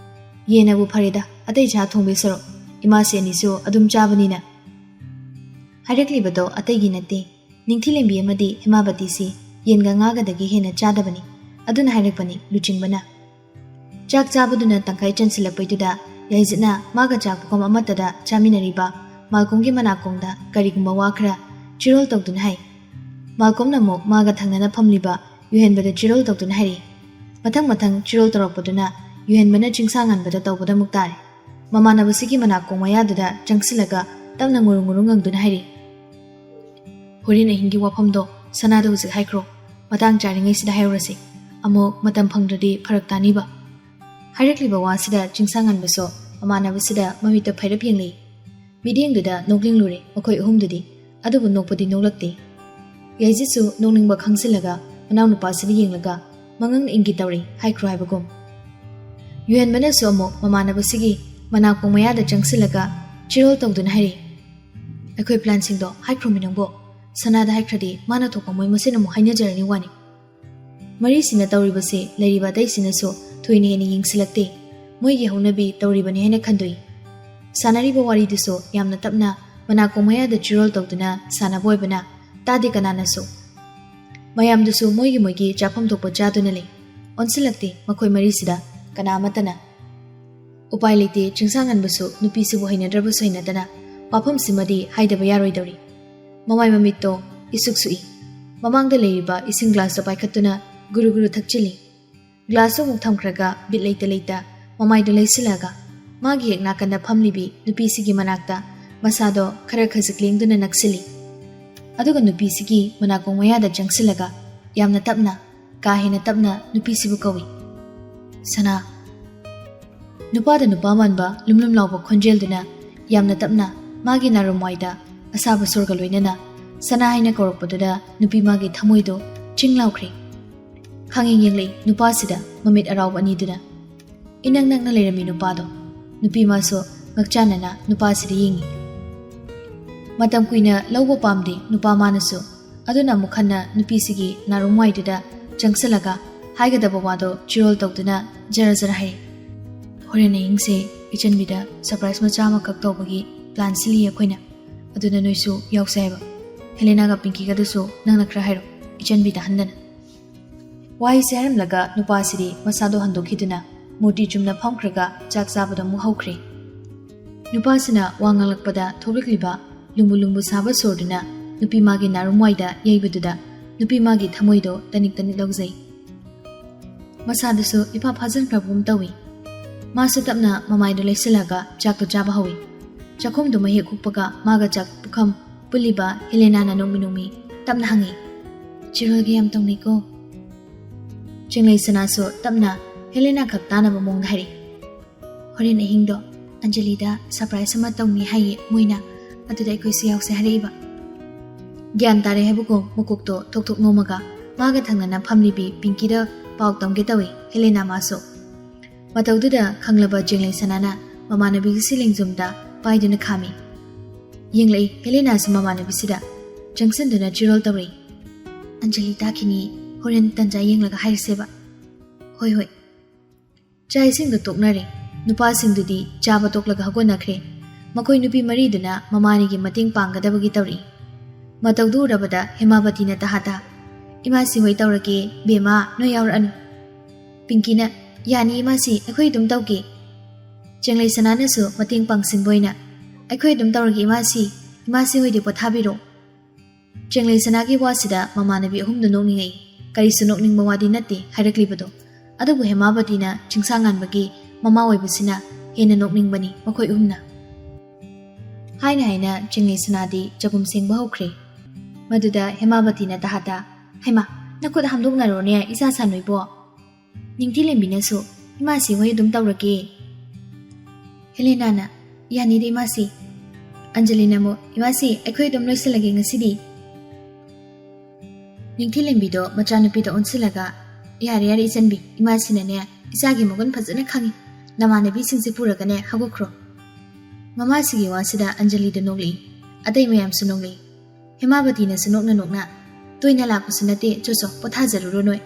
"ꯌꯦꯟꯅꯕꯨ ꯐꯔꯦꯗ, ꯑꯇꯩ ꯁꯥ ꯊꯣꯡꯕꯩ ꯁꯔꯨꯛ, ꯏꯃꯥꯁꯦ ꯑꯅꯤꯁꯨ ꯑꯗꯨꯝ ꯆꯥꯕꯅꯤꯅ꯫" ꯍꯥꯏꯔꯛꯂꯤꯕꯗꯣ ꯑꯇꯩꯒꯤ ꯅꯠꯇꯦ, ꯅꯤꯡꯊꯤꯂꯦꯝꯕꯤ ꯑꯃꯗꯤ ꯍꯦꯃꯥꯕꯇꯤꯁꯤ ꯌꯦꯟꯒ ꯉꯥꯒꯗꯒꯤ ꯍꯦꯟꯅ ꯆꯥꯗꯕꯅꯤ, ꯑꯗꯨꯅ ꯍꯥꯏꯔꯛꯄꯅꯤ ꯂꯨꯆꯤꯡꯕꯅ꯫ ꯆꯥꯛ ꯆꯥꯕꯗꯨꯅ ꯇꯪꯈꯥꯏ ꯆꯟꯁꯤꯜꯂꯛꯄꯩꯗꯨꯗ ꯌꯥꯏꯖꯠꯅ ꯃꯥꯒ ꯆꯥꯛ ꯄꯨꯈꯝ ꯑꯃꯠꯇꯗ ꯆꯥꯃꯤꯟꯅꯔꯤꯕ ꯃꯥꯜꯀꯣꯝꯒꯤ ꯃꯅꯥꯀꯣꯡꯗ ꯀꯔꯤꯒꯨꯝꯕ ꯋꯥ ꯈꯔ ꯆꯤꯔꯣꯜ ꯇꯧꯗꯨꯅ ꯍꯥꯏ꯫ ꯃꯥꯜꯀꯣꯝꯅ ꯑꯃꯨꯛ ꯃꯥꯒ ꯊꯪꯅꯅ ꯐꯝꯂꯤꯕ ꯌꯨꯍꯦꯟꯕꯗ ꯆꯤꯔꯣꯜ ꯇꯧꯗꯨꯅ ꯍꯥꯏꯔꯛꯏ꯫ ꯃꯊꯪ ꯃꯊꯪ ꯆꯤꯔꯣꯜ ꯇꯧꯔꯛꯄꯗꯨꯅ ꯌꯨꯍꯦꯟꯕꯅ ꯆꯤꯡꯁꯥꯡꯉꯥꯟꯕꯗ ꯇꯧꯕꯗ ꯑꯃꯨꯛ ꯇꯥꯔꯦ꯫ ꯃꯃꯥꯟꯅꯕꯁꯤꯒꯤ ꯃꯅꯥꯀꯣꯡ ꯃꯌꯥꯗꯨꯗ ꯆꯪꯁꯤꯜꯂꯒ ꯇꯞꯅ ꯉꯨꯔꯨ ꯉꯨꯔꯨ ꯉꯪꯗꯨꯅ ꯍꯥꯏꯔꯛꯏ, "ꯍꯣꯔꯦꯟ ꯑꯍꯤꯡꯒꯤ ꯋꯥꯐꯝꯗꯣ ꯁꯅꯥꯗ ꯍꯧꯖꯤꯛ ꯍꯥꯏꯈ꯭ꯔꯣ꯫ ꯃꯇꯥꯡ ꯆꯥꯔꯤꯉꯩꯁꯤꯗ ꯍꯥꯏꯍꯧꯔꯁꯤ꯫ ꯑꯃꯨꯛ ꯃꯇꯝ ꯐꯪꯗ꯭ꯔꯗꯤ ꯐꯔꯛ ꯇꯥꯅꯤꯕ꯫" ꯍꯥꯏꯔꯛꯂꯤꯕ ꯋꯥꯁꯤꯗ ꯆꯤꯡꯁꯥꯡꯉꯥꯟꯕꯁꯨ ꯃꯃꯥꯟꯅꯕꯁꯤꯗ ꯃꯃꯤꯠꯇ ꯐꯩꯔꯞ ꯌꯦꯡꯂꯛꯏ꯫ ꯃꯤꯠꯌꯦꯡꯗꯨꯗ ꯅꯣꯛꯅꯤꯡꯂꯨꯔꯦ ꯃꯈꯣꯏ ꯑꯍꯨꯝꯗꯨꯗꯤ, ꯑꯗꯨꯕꯨ ꯅꯣꯛꯄꯗꯤ ꯅꯣꯛꯂꯛꯇꯦ꯫ ꯌꯥꯏꯖꯤꯠꯁꯨ ꯅꯣꯛꯅꯤꯡꯕ ꯈꯪꯁꯤꯜꯂꯒ ꯃꯅꯥꯎꯅꯨꯄꯥꯁꯤꯗ ꯌꯦꯡꯂꯒ ꯃꯉꯛꯅ ꯏꯪꯒꯤꯠ ꯇꯧꯔꯤ ꯍꯥꯏꯈ꯭ꯔꯣ ꯍꯥꯏꯕꯒꯨꯝ꯫ ꯌꯨꯍꯦꯟꯕꯅꯁꯨ ꯑꯃꯨꯛ ꯃꯃꯥꯟꯅꯕꯁꯤꯒꯤ ꯃꯅꯥꯀꯣꯡ ꯃꯌꯥꯗ ꯆꯪꯁꯤꯜꯂꯒ ꯆꯤꯔꯣꯜ ꯇꯧꯗꯨꯅ ꯍꯥꯏꯔꯤ, "ꯑꯩꯈꯣꯏ ꯄ꯭ꯂꯥꯟꯁꯤꯡꯗꯣ ꯍꯥꯏꯈ꯭ꯔꯣꯃꯤ ꯅꯪꯕꯣ꯫ ꯁꯅꯥꯗ ꯍꯥꯏꯈ꯭ꯔꯗꯤ ꯃꯥꯅ ꯊꯣꯛꯄ ꯃꯣꯏ ꯃꯁꯦꯟ ꯑꯃꯨꯛ ꯍꯥꯏꯅꯖꯔꯅꯤ ꯋꯥꯅꯤ꯫" ꯃꯔꯤꯁꯤꯅ ꯇꯧꯔꯤꯕꯁꯦ ꯂꯩꯔꯤꯕ ꯑꯇꯩꯁꯤꯅꯁꯨ ꯊꯣꯏꯅ ꯍꯦꯟꯅ ꯌꯦꯡꯁꯤꯜꯂꯛꯇꯦ꯫ ꯃꯣꯏꯒꯤ ꯍꯧꯅꯕꯤ ꯇꯧꯔꯤꯕꯅꯤ ꯍꯥꯏꯅ ꯈꯟꯗꯣꯛꯏ꯫ ꯁꯥꯟꯅꯔꯤꯕ ꯋꯥꯔꯤꯗꯨꯁꯨ ꯌꯥꯝꯅ ꯇꯞꯅ ꯃꯅꯥꯀꯣꯡ ꯃꯌꯥꯗ ꯆꯤꯔꯣꯜ ꯇꯧꯗꯨꯅ ꯁꯥꯟꯅꯕ ꯑꯣꯏꯕꯅ ꯇꯥꯗꯦ ꯀꯅꯥꯅꯁꯨ꯫ ꯃꯌꯥꯝꯗꯨꯁꯨ ꯃꯣꯏꯒꯤ ꯃꯣꯏꯒꯤ ꯆꯥꯐꯝ ꯊꯣꯛꯄ ꯆꯥꯗꯨꯅ ꯂꯩ꯫ ꯑꯣꯟꯁꯤꯜꯂꯛꯇꯦ ꯃꯈꯣꯏ ꯃꯔꯤꯁꯤꯗ ꯀꯅꯥ ꯑꯃꯠꯇꯅ꯫ ꯎꯄꯥꯏ ꯂꯩꯇꯦ, ꯆꯤꯡꯁꯥꯡꯉꯟꯕꯁꯨ ꯅꯨꯄꯤꯁꯤꯕꯨ ꯍꯩꯅꯗ꯭ꯔꯕꯁꯨ ꯍꯩꯅꯗꯅ ꯋꯥꯐꯝꯁꯤꯃꯗꯤ ꯍꯥꯏꯗꯕ ꯌꯥꯔꯣꯏꯗꯧꯔꯤ꯫ ꯃꯃꯥꯏ ꯃꯃꯤꯠꯇꯣ ꯏꯁꯨꯛ ꯁꯨꯛꯏ꯫ ꯃꯃꯥꯡꯗ ꯂꯩꯔꯤꯕ ꯏꯁꯤꯡ ꯒ꯭ꯂꯥꯁꯇꯣ ꯄꯥꯏꯈꯠꯇꯨꯅ ꯒꯨꯔꯨ ꯒꯨꯔꯨ ꯊꯛꯆꯤꯜꯂꯤ꯫ ꯒ꯭ꯂꯥꯁꯇꯨ ꯑꯃꯨꯛ ꯊꯝꯈ꯭ꯔꯒ ꯕꯤꯠ ꯂꯩꯇ ꯂꯩꯇ ꯃꯃꯥꯏꯗꯨ ꯂꯩꯁꯤꯜꯂꯒ ꯃꯥꯒꯤ ꯍꯦꯛ ꯅꯥꯀꯟꯗ ꯐꯝꯂꯤꯕꯤ ꯅꯨꯄꯤꯁꯤꯒꯤ ꯃꯅꯥꯛꯇ ꯃꯁꯥꯗꯣ ꯈꯔ ꯈꯖꯤꯛ ꯂꯦꯡꯗꯨꯅ ꯅꯛꯁꯤꯜꯂꯤ꯫ ꯑꯗꯨꯒ ꯅꯨꯄꯤꯁꯤꯒꯤ ꯃꯅꯥꯀꯣꯡ ꯃꯌꯥꯗ ꯆꯪꯁꯤꯜꯂꯒ ꯌꯥꯝꯅ ꯇꯞꯅ, ꯀꯥ ꯍꯦꯟꯅ ꯇꯞꯅ ꯅꯨꯄꯤꯁꯤꯕꯨ ꯀꯧꯏ꯫ "ꯁꯅꯥ꯫" ꯅꯨꯄꯥꯗ ꯅꯨꯄꯥ ꯃꯥꯟꯕ ꯂꯨꯝ ꯂꯨꯝ ꯂꯥꯎꯕ ꯈꯣꯟꯖꯦꯜꯗꯨꯅ ꯌꯥꯝꯅ ꯇꯞꯅ ꯃꯥꯒꯤ ꯅꯥꯔꯨꯝꯋꯥꯏꯗ ꯑꯁꯥꯕ ꯁꯣꯔꯒ ꯂꯣꯏꯅꯅ "ꯁꯅꯥ" ꯍꯥꯏꯅ ꯀꯧꯔꯛꯄꯗꯨꯗ ꯅꯨꯄꯤ ꯃꯥꯒꯤ ꯊꯃꯣꯏꯗꯣ ꯆꯤꯡ ꯂꯥꯎꯈ꯭ꯔꯦ꯫ ꯈꯪꯌꯦꯡ ꯌꯦꯡꯂꯛꯏ ꯅꯨꯄꯥꯁꯤꯗ ꯃꯃꯤꯠ ꯑꯔꯥꯎꯕ ꯑꯅꯤꯗꯨꯅ꯫ ꯏꯅꯛ ꯅꯛꯅ ꯂꯩꯔꯝꯃꯤ ꯅꯨꯄꯥꯗꯣ꯫ ꯅꯨꯄꯤ ꯃꯥꯁꯨ ꯉꯛꯆꯥꯟꯅꯅ ꯅꯨꯄꯥꯁꯤꯗ ꯌꯦꯡꯉꯤ꯫ ꯃꯇꯝ ꯀꯨꯏꯅ ꯂꯧꯕ ꯄꯥꯝꯗꯦ ꯅꯨꯄꯥ ꯃꯥꯅꯁꯨ꯫ ꯑꯗꯨꯅ ꯑꯃꯨꯛ ꯍꯟꯅ ꯅꯨꯄꯤꯁꯤꯒꯤ ꯅꯥꯔꯨꯝꯋꯥꯏꯗꯨꯗ ꯆꯪꯁꯤꯜꯂꯒ ꯍꯥꯏꯒꯗꯕ ꯋꯥꯗꯣ ꯆꯤꯔꯣꯜ ꯇꯧꯗꯨꯅ ꯖꯔ ꯖꯔ ꯍꯥꯏꯔꯛꯏ꯫ "ꯍꯣꯔꯦꯟ ꯑꯍꯤꯡꯁꯦ ꯏꯆꯟꯕꯤꯗ ꯁꯔꯄ꯭ꯔꯥꯏꯖ ꯃꯆꯥ ꯑꯃꯈꯛ ꯇꯧꯕꯒꯤ ꯄ꯭ꯂꯥꯟ ꯁꯤꯜꯂꯤ ꯑꯩꯈꯣꯏꯅ꯫ ꯑꯗꯨꯅ ꯅꯣꯏꯁꯨ ꯌꯥꯎꯁꯦ ꯍꯥꯏꯕ꯫ ꯍꯦꯂꯦꯅꯥꯒ ꯄꯤꯡꯀꯤꯒꯗꯨꯁꯨ ꯅꯪꯅ ꯈꯔ ꯍꯥꯏꯔꯣ, ꯏꯆꯟꯕꯤꯗ ꯍꯟꯗꯅ꯫" ꯋꯥꯍꯩꯁꯦ ꯍꯥꯏꯔꯝꯂꯒ ꯅꯨꯄꯥꯁꯤꯗꯤ ꯃꯁꯥꯗꯣ ꯍꯟꯗꯣꯛꯈꯤꯗꯨꯅ ꯃꯨꯔꯇꯤ ꯆꯨꯝꯅ ꯐꯝꯈ꯭ꯔꯒ ꯆꯥꯛ ꯆꯥꯕꯗ ꯑꯃꯨꯛ ꯍꯧꯈ꯭ꯔꯦ꯫ ꯅꯨꯄꯥꯁꯤꯅ ꯋꯥ ꯉꯥꯡꯂꯛꯄꯗ ꯊꯣꯛꯂꯛꯂꯤꯕ ꯂꯨꯝꯕꯨ ꯂꯨꯝꯕꯨ ꯁꯥꯕ ꯁꯣꯔꯗꯨꯅ ꯅꯨꯄꯤ ꯃꯥꯒꯤ ꯅꯥꯔꯨꯝꯋꯥꯏꯗ ꯌꯩꯕꯗꯨꯗ ꯅꯨꯄꯤ ꯃꯥꯒꯤ ꯊꯃꯣꯏꯗꯣ ꯇꯅꯤꯛ ꯇꯅꯤꯛ ꯂꯧꯖꯩ꯫ ꯃꯁꯥꯗꯨꯁꯨ ꯏꯐꯥ ꯐꯥꯖꯤꯟꯈ꯭ꯔꯕꯒꯨꯝ ꯇꯧꯏ꯫ ꯃꯥꯁꯨ ꯇꯞꯅ ꯃꯃꯥꯏꯗꯨ ꯂꯩꯁꯤꯜꯂꯒ ꯆꯥꯛꯇꯨ ꯆꯥꯕ ꯍꯧꯏ꯫ ꯆꯥꯛꯈꯨꯝꯗꯨ ꯃꯍꯤ ꯍꯨꯛꯄꯒ ꯃꯥꯒ ꯆꯥꯛ ꯄꯨꯈꯝ ꯄꯨꯜꯂꯤꯕ ꯍꯦꯂꯦꯅꯥꯅ ꯅꯣꯡꯃꯤ ꯅꯣꯡꯃꯤ ꯇꯞꯅ ꯍꯪꯉꯤ, "ꯆꯤꯔꯣꯜꯒ ꯌꯥꯝ ꯇꯧꯅꯩꯀꯣ?" ꯆꯤꯡꯂꯩ ꯁꯅꯥꯁꯨ ꯇꯞꯅ ꯍꯦꯂꯦꯅꯥ ꯈꯛ ꯇꯥꯅꯕ ꯃꯑꯣꯡꯗ ꯍꯥꯏꯔꯛꯏ, "ꯍꯣꯔꯦꯟ ꯑꯍꯤꯡꯗꯣ ꯑꯟꯖꯂꯤꯗ ꯁꯔꯄ꯭ꯔꯥꯏꯖ ꯑꯃ ꯇꯧꯅꯤ ꯍꯥꯏꯌꯦ ꯃꯣꯏꯅ, ꯑꯗꯨꯗ ꯑꯩꯈꯣꯏꯁꯨ ꯌꯥꯎꯁꯦ ꯍꯥꯏꯔꯛꯏꯕ꯫" ꯒ꯭ꯌꯥꯟ ꯇꯥꯔꯦ ꯍꯥꯏꯕꯒꯨꯝ ꯃꯀꯣꯛꯇꯣ ꯊꯣꯛ ꯊꯣꯛ ꯅꯣꯝꯃꯒ ꯃꯥꯒ ꯊꯪꯅꯅ ꯐꯝꯂꯤꯕꯤ ꯄꯤꯡꯀꯤꯗ ꯄꯥꯎ ꯇꯝꯒꯦ ꯇꯧꯏ ꯍꯦꯂꯦꯅꯥ ꯃꯥꯁꯨ꯫ ꯃꯇꯧꯗꯨꯗ ꯈꯪꯂꯕ ꯆꯦꯡꯂꯩ ꯁꯅꯥꯅ ꯃꯃꯥꯟꯅꯕꯤꯒꯤ ꯁꯤ ꯂꯦꯡꯖꯨꯝꯗ ꯄꯥꯏꯗꯨꯅ ꯈꯥꯝꯃꯤ꯫ ꯌꯦꯡꯂꯛꯏ ꯍꯦꯂꯦꯅꯥꯁꯨ ꯃꯃꯥꯟꯅꯕꯤꯁꯤꯗ ꯆꯪꯁꯤꯟꯗꯨꯅ ꯆꯤꯔꯣꯜ ꯇꯧꯔꯛꯏ꯫ "ꯑꯟꯖꯂꯤ ꯇꯥꯈꯤꯅꯤ, ꯍꯣꯔꯦꯟ ꯇꯟꯖꯥ ꯌꯦꯡꯂꯒ ꯍꯥꯏꯔꯁꯦꯕ꯫" "ꯍꯣꯏ ꯍꯣꯏ꯫" ꯆꯥꯛ ꯏꯁꯤꯡꯗꯨ ꯇꯣꯛꯅꯔꯦ꯫ ꯅꯨꯄꯥꯁꯤꯡꯗꯨꯗꯤ ꯆꯥꯕ ꯇꯣꯛꯂꯒ ꯍꯧꯒꯠꯅꯈ꯭ꯔꯦ꯫ ꯃꯈꯣꯏ ꯅꯨꯄꯤ ꯃꯔꯤꯗꯨꯅ ꯃꯃꯥꯅꯤꯒꯤ ꯃꯇꯦꯡ ꯄꯥꯡꯒꯗꯕꯒꯤ ꯇꯧꯔꯛꯏ꯫ ꯃꯇꯧꯗꯨ ꯎꯔꯕꯗ ꯍꯦꯃꯥꯕꯇꯤꯅ ꯇꯍꯥ ꯇꯥ, "ꯏꯃꯥꯁꯤ ꯍꯣꯏ ꯇꯧꯔꯒꯦ, ꯕꯦꯝꯃ ꯅꯣꯏ ꯌꯥꯎꯔꯛꯑꯅꯨ꯫" ꯄꯤꯡꯀꯤꯅ, "ꯌꯥꯅꯤ ꯏꯃꯥꯁꯤ, ꯑꯩꯈꯣꯏ ꯑꯗꯨꯝ ꯇꯧꯒꯦ꯫" ꯆꯦꯡꯂꯩ ꯁꯅꯥꯅꯁꯨ ꯃꯇꯦꯡ ꯄꯥꯡꯁꯤꯟꯕ ꯑꯣꯏꯅ, "ꯑꯩꯈꯣꯏ ꯑꯗꯨꯝ ꯇꯧꯔꯒꯦ ꯏꯃꯥꯁꯤ, ꯏꯃꯥꯁꯤ ꯍꯣꯏꯗꯤ ꯄꯣꯊꯥꯕꯤꯔꯣ꯫" ꯆꯦꯡꯂꯩ ꯁꯅꯥꯒꯤ ꯋꯥꯁꯤꯗ ꯃꯃꯥꯟꯅꯕꯤ ꯑꯍꯨꯝꯗꯨ ꯅꯣꯛꯅꯤꯡꯉꯛꯏ꯫ ꯀꯔꯤꯁꯨ ꯅꯣꯛꯅꯤꯡꯕ ꯋꯥꯗꯤ ꯅꯠꯇꯦ ꯍꯥꯏꯔꯛꯂꯤꯕꯗꯣ꯫ ꯑꯗꯨꯕꯨ ꯍꯦꯃꯥꯕꯇꯤꯅ ꯆꯤꯡꯁꯥꯡꯉꯥꯟꯕꯒꯤ ꯃꯃꯥ ꯑꯣꯏꯕꯁꯤꯅ ꯍꯦꯟꯅ ꯅꯣꯛꯅꯤꯡꯕꯅꯤ ꯃꯈꯣꯏ ꯑꯍꯨꯝꯅ꯫ ꯍꯥꯏꯅ ꯍꯥꯏꯅ ꯆꯤꯡꯂꯩ ꯁꯅꯥꯗꯤ ꯆꯒꯨꯝ ꯁꯦꯡꯕ ꯍꯧꯈ꯭ꯔꯦ꯫ ꯃꯗꯨꯗ ꯍꯦꯃꯥꯕꯇꯤꯅ ꯇꯍꯥꯇꯥ, "ꯍꯩꯃꯥ, ꯅꯈꯨꯠ ꯍꯥꯝꯗꯣꯛꯅꯔꯣꯅꯦ ꯏꯆꯥ ꯁꯥꯅꯣꯏꯕꯣ꯫" ꯅꯤꯡꯊꯤꯂꯦꯝꯕꯤꯅꯁꯨ, "ꯏꯃꯥꯁꯤ ꯍꯣꯏ ꯑꯗꯨꯝ ꯇꯧꯔꯒꯦ꯫" ꯍꯦꯂꯦꯅꯥꯅ, "ꯌꯥꯅꯤꯗ ꯏꯃꯥꯁꯤ꯫" ꯑꯟꯖꯂꯤꯅ ꯑꯃꯨꯛ, "ꯏꯃꯥꯁꯤ, ꯑꯩꯈꯣꯏ ꯑꯗꯨꯝ ꯂꯣꯏꯁꯤꯜꯂꯒꯦ ꯉꯁꯤꯗꯤ꯫" ꯅꯤꯡꯊꯤꯂꯦꯝꯕꯤꯗꯣ ꯃꯆꯥꯅꯨꯄꯤꯗ ꯑꯣꯟꯁꯤꯜꯂꯒ, "ꯌꯥꯔꯦ ꯌꯥꯔꯦ ꯏꯆꯟꯕꯤ, ꯏꯃꯥꯁꯤꯅꯅꯦ ꯏꯆꯥꯒꯤ ꯃꯒꯨꯟ ꯐꯖꯅ ꯈꯪꯉꯤ꯫ ꯅꯃꯥꯟꯅꯕꯤꯁꯤꯡꯁꯦ ꯄꯨꯔꯒꯅꯦ ꯍꯧꯒꯠꯈ꯭ꯔꯣ꯫" ꯃꯃꯥꯁꯤꯒꯤ ꯋꯥꯁꯤꯗ ꯑꯟꯖꯂꯤꯗ ꯅꯣꯛꯂꯛꯏ꯫ ꯑꯇꯩ ꯃꯌꯥꯝꯁꯨ ꯅꯣꯛꯂꯛꯏ꯫ ꯍꯦꯃꯥꯕꯇꯤꯅꯁꯨ ꯅꯣꯛꯅ ꯅꯣꯛꯅ, "ꯇꯣꯏꯅ ꯂꯥꯛꯄꯁꯨ ꯅꯠꯇꯦ, ꯆꯣ ꯆꯣ, ꯄꯣꯊꯥꯖꯔꯨꯔꯣ ꯅꯣꯏ꯫"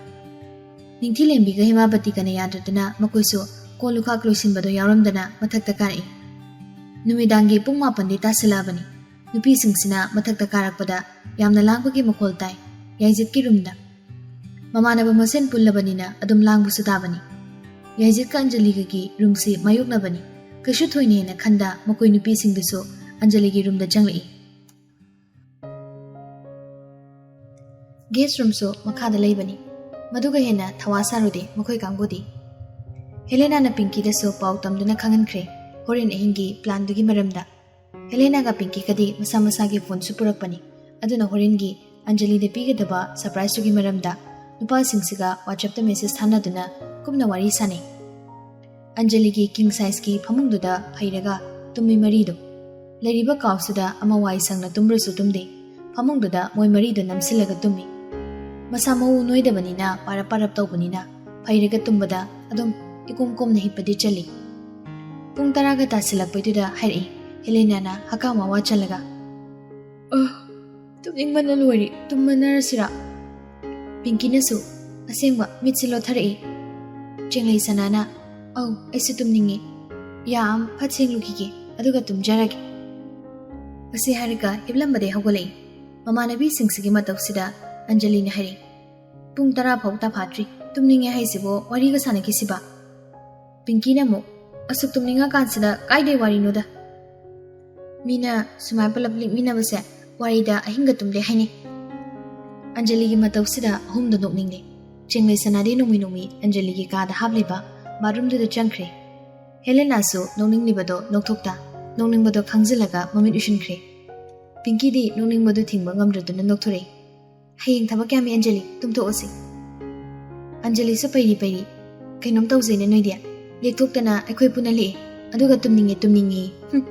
ꯅꯤꯡꯊꯤꯂꯦꯝꯕꯤꯒ ꯍꯦꯃꯥꯕꯇꯤꯒꯅ ꯌꯥꯗꯗꯨꯅ ꯃꯈꯣꯏꯁꯨ ꯀꯣꯜ ꯂꯨꯈꯥꯛ ꯂꯣꯏꯁꯤꯟꯕꯗꯣ ꯌꯥꯎꯔꯝꯗꯅ ꯃꯊꯛꯇ ꯀꯥꯔꯛꯏ꯫ ꯅꯨꯃꯤꯗꯥꯡꯒꯤ ꯄꯨꯡ ꯃꯥꯄꯟꯗꯤ ꯇꯥꯁꯤꯜꯂꯛꯑꯕꯅꯤ꯫ ꯅꯨꯄꯤꯁꯤꯡꯁꯤꯅ ꯃꯊꯛꯇ ꯀꯥꯔꯛꯄꯗ ꯌꯥꯝꯅ ꯂꯥꯡꯕꯒꯤ ꯃꯈꯣꯜ ꯇꯥꯏ꯫ ꯌꯥꯏꯖꯤꯠꯀꯤ ꯔꯨꯝꯗ꯫ ꯃꯃꯥꯟꯅꯕ ꯃꯁꯦꯟ ꯄꯨꯜꯂꯕꯅꯤꯅ ꯑꯗꯨꯝ ꯂꯥꯡꯕꯁꯨ ꯇꯥꯕꯅꯤ꯫ ꯌꯥꯏꯖꯤꯠꯀ ꯑꯟꯖꯂꯤꯒꯒꯤ ꯔꯨꯝꯁꯤ ꯃꯥꯌꯣꯛꯅꯕꯅꯤ꯫ ꯀꯩꯁꯨ ꯊꯣꯏꯅ ꯍꯦꯟꯅ ꯈꯟꯗ ꯃꯈꯣꯏ ꯅꯨꯄꯤꯁꯤꯡꯗꯨꯁꯨ ꯑꯟꯖꯂꯤꯒꯤ ꯔꯨꯝꯗ ꯆꯪꯂꯛꯏ꯫ ꯒꯦꯁ ꯔꯨꯝꯁꯨ ꯃꯈꯥꯗ ꯂꯩꯕꯅꯤ꯫ ꯃꯗꯨꯒ ꯍꯦꯟꯅ ꯊꯋꯥ ꯁꯥꯔꯨꯗꯦ ꯃꯈꯣꯏ ꯀꯥꯡꯕꯨꯗꯤ꯫ ꯍꯦꯂꯦꯅꯥꯅ ꯄꯤꯡꯀꯤꯗꯁꯨ ꯄꯥꯎ ꯇꯝꯗꯨꯅ ꯈꯪꯍꯟꯈ꯭ꯔꯦ ꯍꯣꯔꯦꯟ ꯑꯍꯤꯡꯒꯤ ꯄ꯭ꯂꯥꯟꯗꯨꯒꯤ ꯃꯔꯝꯗ꯫ ꯍꯦꯂꯦꯅꯥꯒ ꯄꯤꯡꯀꯤꯒꯗꯤ ꯃꯁꯥ ꯃꯁꯥꯒꯤ ꯐꯣꯟꯁꯨ ꯄꯨꯔꯛꯄꯅꯤ꯫ ꯑꯗꯨꯅ ꯍꯣꯔꯦꯟꯒꯤ ꯑꯟꯖꯂꯤꯗ ꯄꯤꯒꯗꯕ ꯁꯔꯄ꯭ꯔꯥꯏꯖꯇꯨꯒꯤ ꯃꯔꯝꯗ ꯅꯨꯄꯥꯁꯤꯡꯁꯤꯒ ꯋꯥꯆꯞꯇ ꯃꯦꯁꯦꯖ ꯊꯥꯅꯗꯨꯅ ꯀꯨꯞꯅ ꯋꯥꯔꯤ ꯁꯥꯅꯩ꯫ ꯑꯟꯖꯂꯤꯒꯤ ꯀꯤꯡ ꯁꯥꯏꯖꯀꯤ ꯐꯃꯨꯡꯗꯨꯗ ꯐꯩꯔꯒ ꯇꯨꯝꯃꯤ ꯃꯔꯤꯗꯣ꯫ ꯂꯩꯔꯤꯕ ꯀꯥꯎꯁꯤꯗ ꯑꯃ ꯋꯥꯏ ꯁꯪꯅ ꯇꯨꯝꯕ꯭ꯔꯁꯨ ꯇꯨꯝꯗꯦ꯫ ꯐꯃꯨꯡꯗꯨꯗ ꯃꯣꯏ ꯃꯔꯤꯗꯣ ꯅꯝꯁꯤꯜꯂꯒ ꯇꯨꯝꯃꯤ꯫ ꯃꯁꯥ ꯃꯎ ꯅꯣꯏꯗꯕꯅꯤꯅ ꯄꯥꯔꯞ ꯄꯥꯔꯞ ꯇꯧꯕꯅꯤꯅ ꯐꯩꯔꯒ ꯇꯨꯝꯕꯗ ꯑꯗꯨꯝ ꯏꯀꯣꯝ ꯀꯣꯝꯅ ꯍꯤꯞꯄꯗꯤ ꯆꯜꯂꯤ꯫ ꯄꯨꯡ ꯇꯔꯥꯒ ꯇꯥꯁꯤꯜꯂꯛꯄꯩꯗꯨꯗ ꯍꯥꯏꯔꯛꯏ ꯍꯦꯂꯦꯅꯥꯅ ꯍꯀꯥꯝ ꯋꯥ ꯋꯥ ꯆꯜꯂꯒ, "ꯑ, ꯇꯨꯝꯅꯤꯡꯕꯅ ꯂꯣꯏꯔꯦ, ꯇꯨꯝꯃꯅꯔꯁꯤꯔꯥ?" ꯄꯤꯡꯀꯤꯅꯁꯨ ꯑꯁꯦꯡꯕ ꯃꯤꯠꯁꯦ ꯂꯣꯠꯊꯔꯛꯏ꯫ ꯆꯦꯡꯂꯩ ꯁꯅꯥꯅ, "ꯑꯧ, ꯑꯩꯁꯨ ꯇꯨꯝꯅꯤꯡꯉꯤ꯫ ꯌꯥꯝ ꯐꯠ ꯁꯦꯡꯂꯨꯈꯤꯒꯦ, ꯑꯗꯨꯒ ꯇꯨꯝꯖꯔꯒꯦ꯫" ꯑꯁꯤ ꯍꯥꯏꯔꯒ ꯍꯤꯞꯂꯝꯕꯗꯩ ꯍꯧꯒꯠꯂꯛꯏ꯫ ꯃꯃꯥꯟꯅꯕꯤꯁꯤꯡꯁꯤꯒꯤ ꯃꯇꯧꯁꯤꯗ ꯑꯟꯖꯂꯤꯅ ꯍꯥꯏꯔꯛꯏ, "ꯄꯨꯡ ꯇꯔꯥ ꯐꯥꯎ ꯇꯥꯐꯥꯠꯇ꯭ꯔꯤ, ꯇꯨꯝꯅꯤꯡꯉꯦ ꯍꯥꯏꯁꯤꯕꯨ ꯋꯥꯔꯤꯒ ꯁꯥꯟꯅꯈꯤꯁꯤꯕ?" ꯄꯤꯡꯀꯤꯅ ꯑꯃꯨꯛ, "ꯑꯁꯨꯛ ꯇꯨꯝꯅꯤꯡꯉꯀꯥꯟꯁꯤꯗ ꯀꯥꯏꯗꯩ ꯋꯥꯔꯤꯅꯣꯗ? ꯃꯤꯅ ꯁꯨꯃꯥꯏꯅ ꯄꯨꯂꯞ ꯂꯤꯛꯃꯤꯟꯅꯕꯁꯦ ꯋꯥꯔꯤꯗ ꯑꯍꯤꯡꯒ ꯇꯨꯝꯗꯦ ꯍꯥꯏꯅꯩ꯫" ꯑꯟꯖꯂꯤꯒꯤ ꯃꯇꯧꯁꯤꯗ ꯑꯍꯨꯝꯗꯣ ꯅꯣꯛꯅꯤꯡꯂꯦ꯫ ꯆꯦꯡꯂꯩ ꯁꯅꯥꯗꯤ ꯅꯣꯡꯃꯩ ꯅꯣꯡꯃꯩ ꯑꯟꯖꯂꯤꯒꯤ ꯀꯥꯗ ꯍꯥꯞꯂꯤꯕ ꯕꯥꯠꯔꯨꯝꯗꯨꯗ ꯆꯪꯈ꯭ꯔꯦ꯫ ꯍꯦꯂꯦꯅꯥꯁꯨ ꯅꯣꯛꯅꯤꯡꯂꯤꯕꯗꯣ ꯅꯣꯛꯊꯣꯛꯇ, ꯅꯣꯛꯅꯤꯡꯕꯗꯣ ꯈꯪꯖꯤꯜꯂꯒ ꯃꯃꯤꯠ ꯎꯏꯁꯤꯟꯈ꯭ꯔꯦ꯫ ꯄꯤꯡꯀꯤꯗꯤ ꯅꯣꯛꯅꯤꯡꯕꯗꯨ ꯊꯤꯡꯕ ꯉꯝꯗ꯭ꯔꯗꯨꯅ ꯅꯣꯛꯊꯣꯔꯛꯏ꯫ "ꯍꯌꯦꯡ ꯊꯕꯛ ꯌꯥꯝꯃꯤ ꯑꯟꯖꯂꯤ, ꯇꯨꯝꯊꯣꯛꯑꯁꯤ꯫" ꯑꯟꯖꯂꯤꯁꯨ ꯄꯩꯔꯤ ꯄꯩꯔꯤ, "ꯀꯩꯅꯣꯝ ꯇꯧꯖꯩꯅꯦ ꯅꯣꯏꯗꯤ, ꯂꯦꯛꯊꯣꯛꯇꯅ ꯑꯩꯈꯣꯏ ꯄꯨꯟꯅ ꯂꯦꯛꯑꯦ, ꯑꯗꯨꯒ ꯇꯨꯝꯅꯤꯡꯉꯦ ꯇꯨꯝꯅꯤꯡꯉꯦ꯫ ꯍꯨꯝ꯫"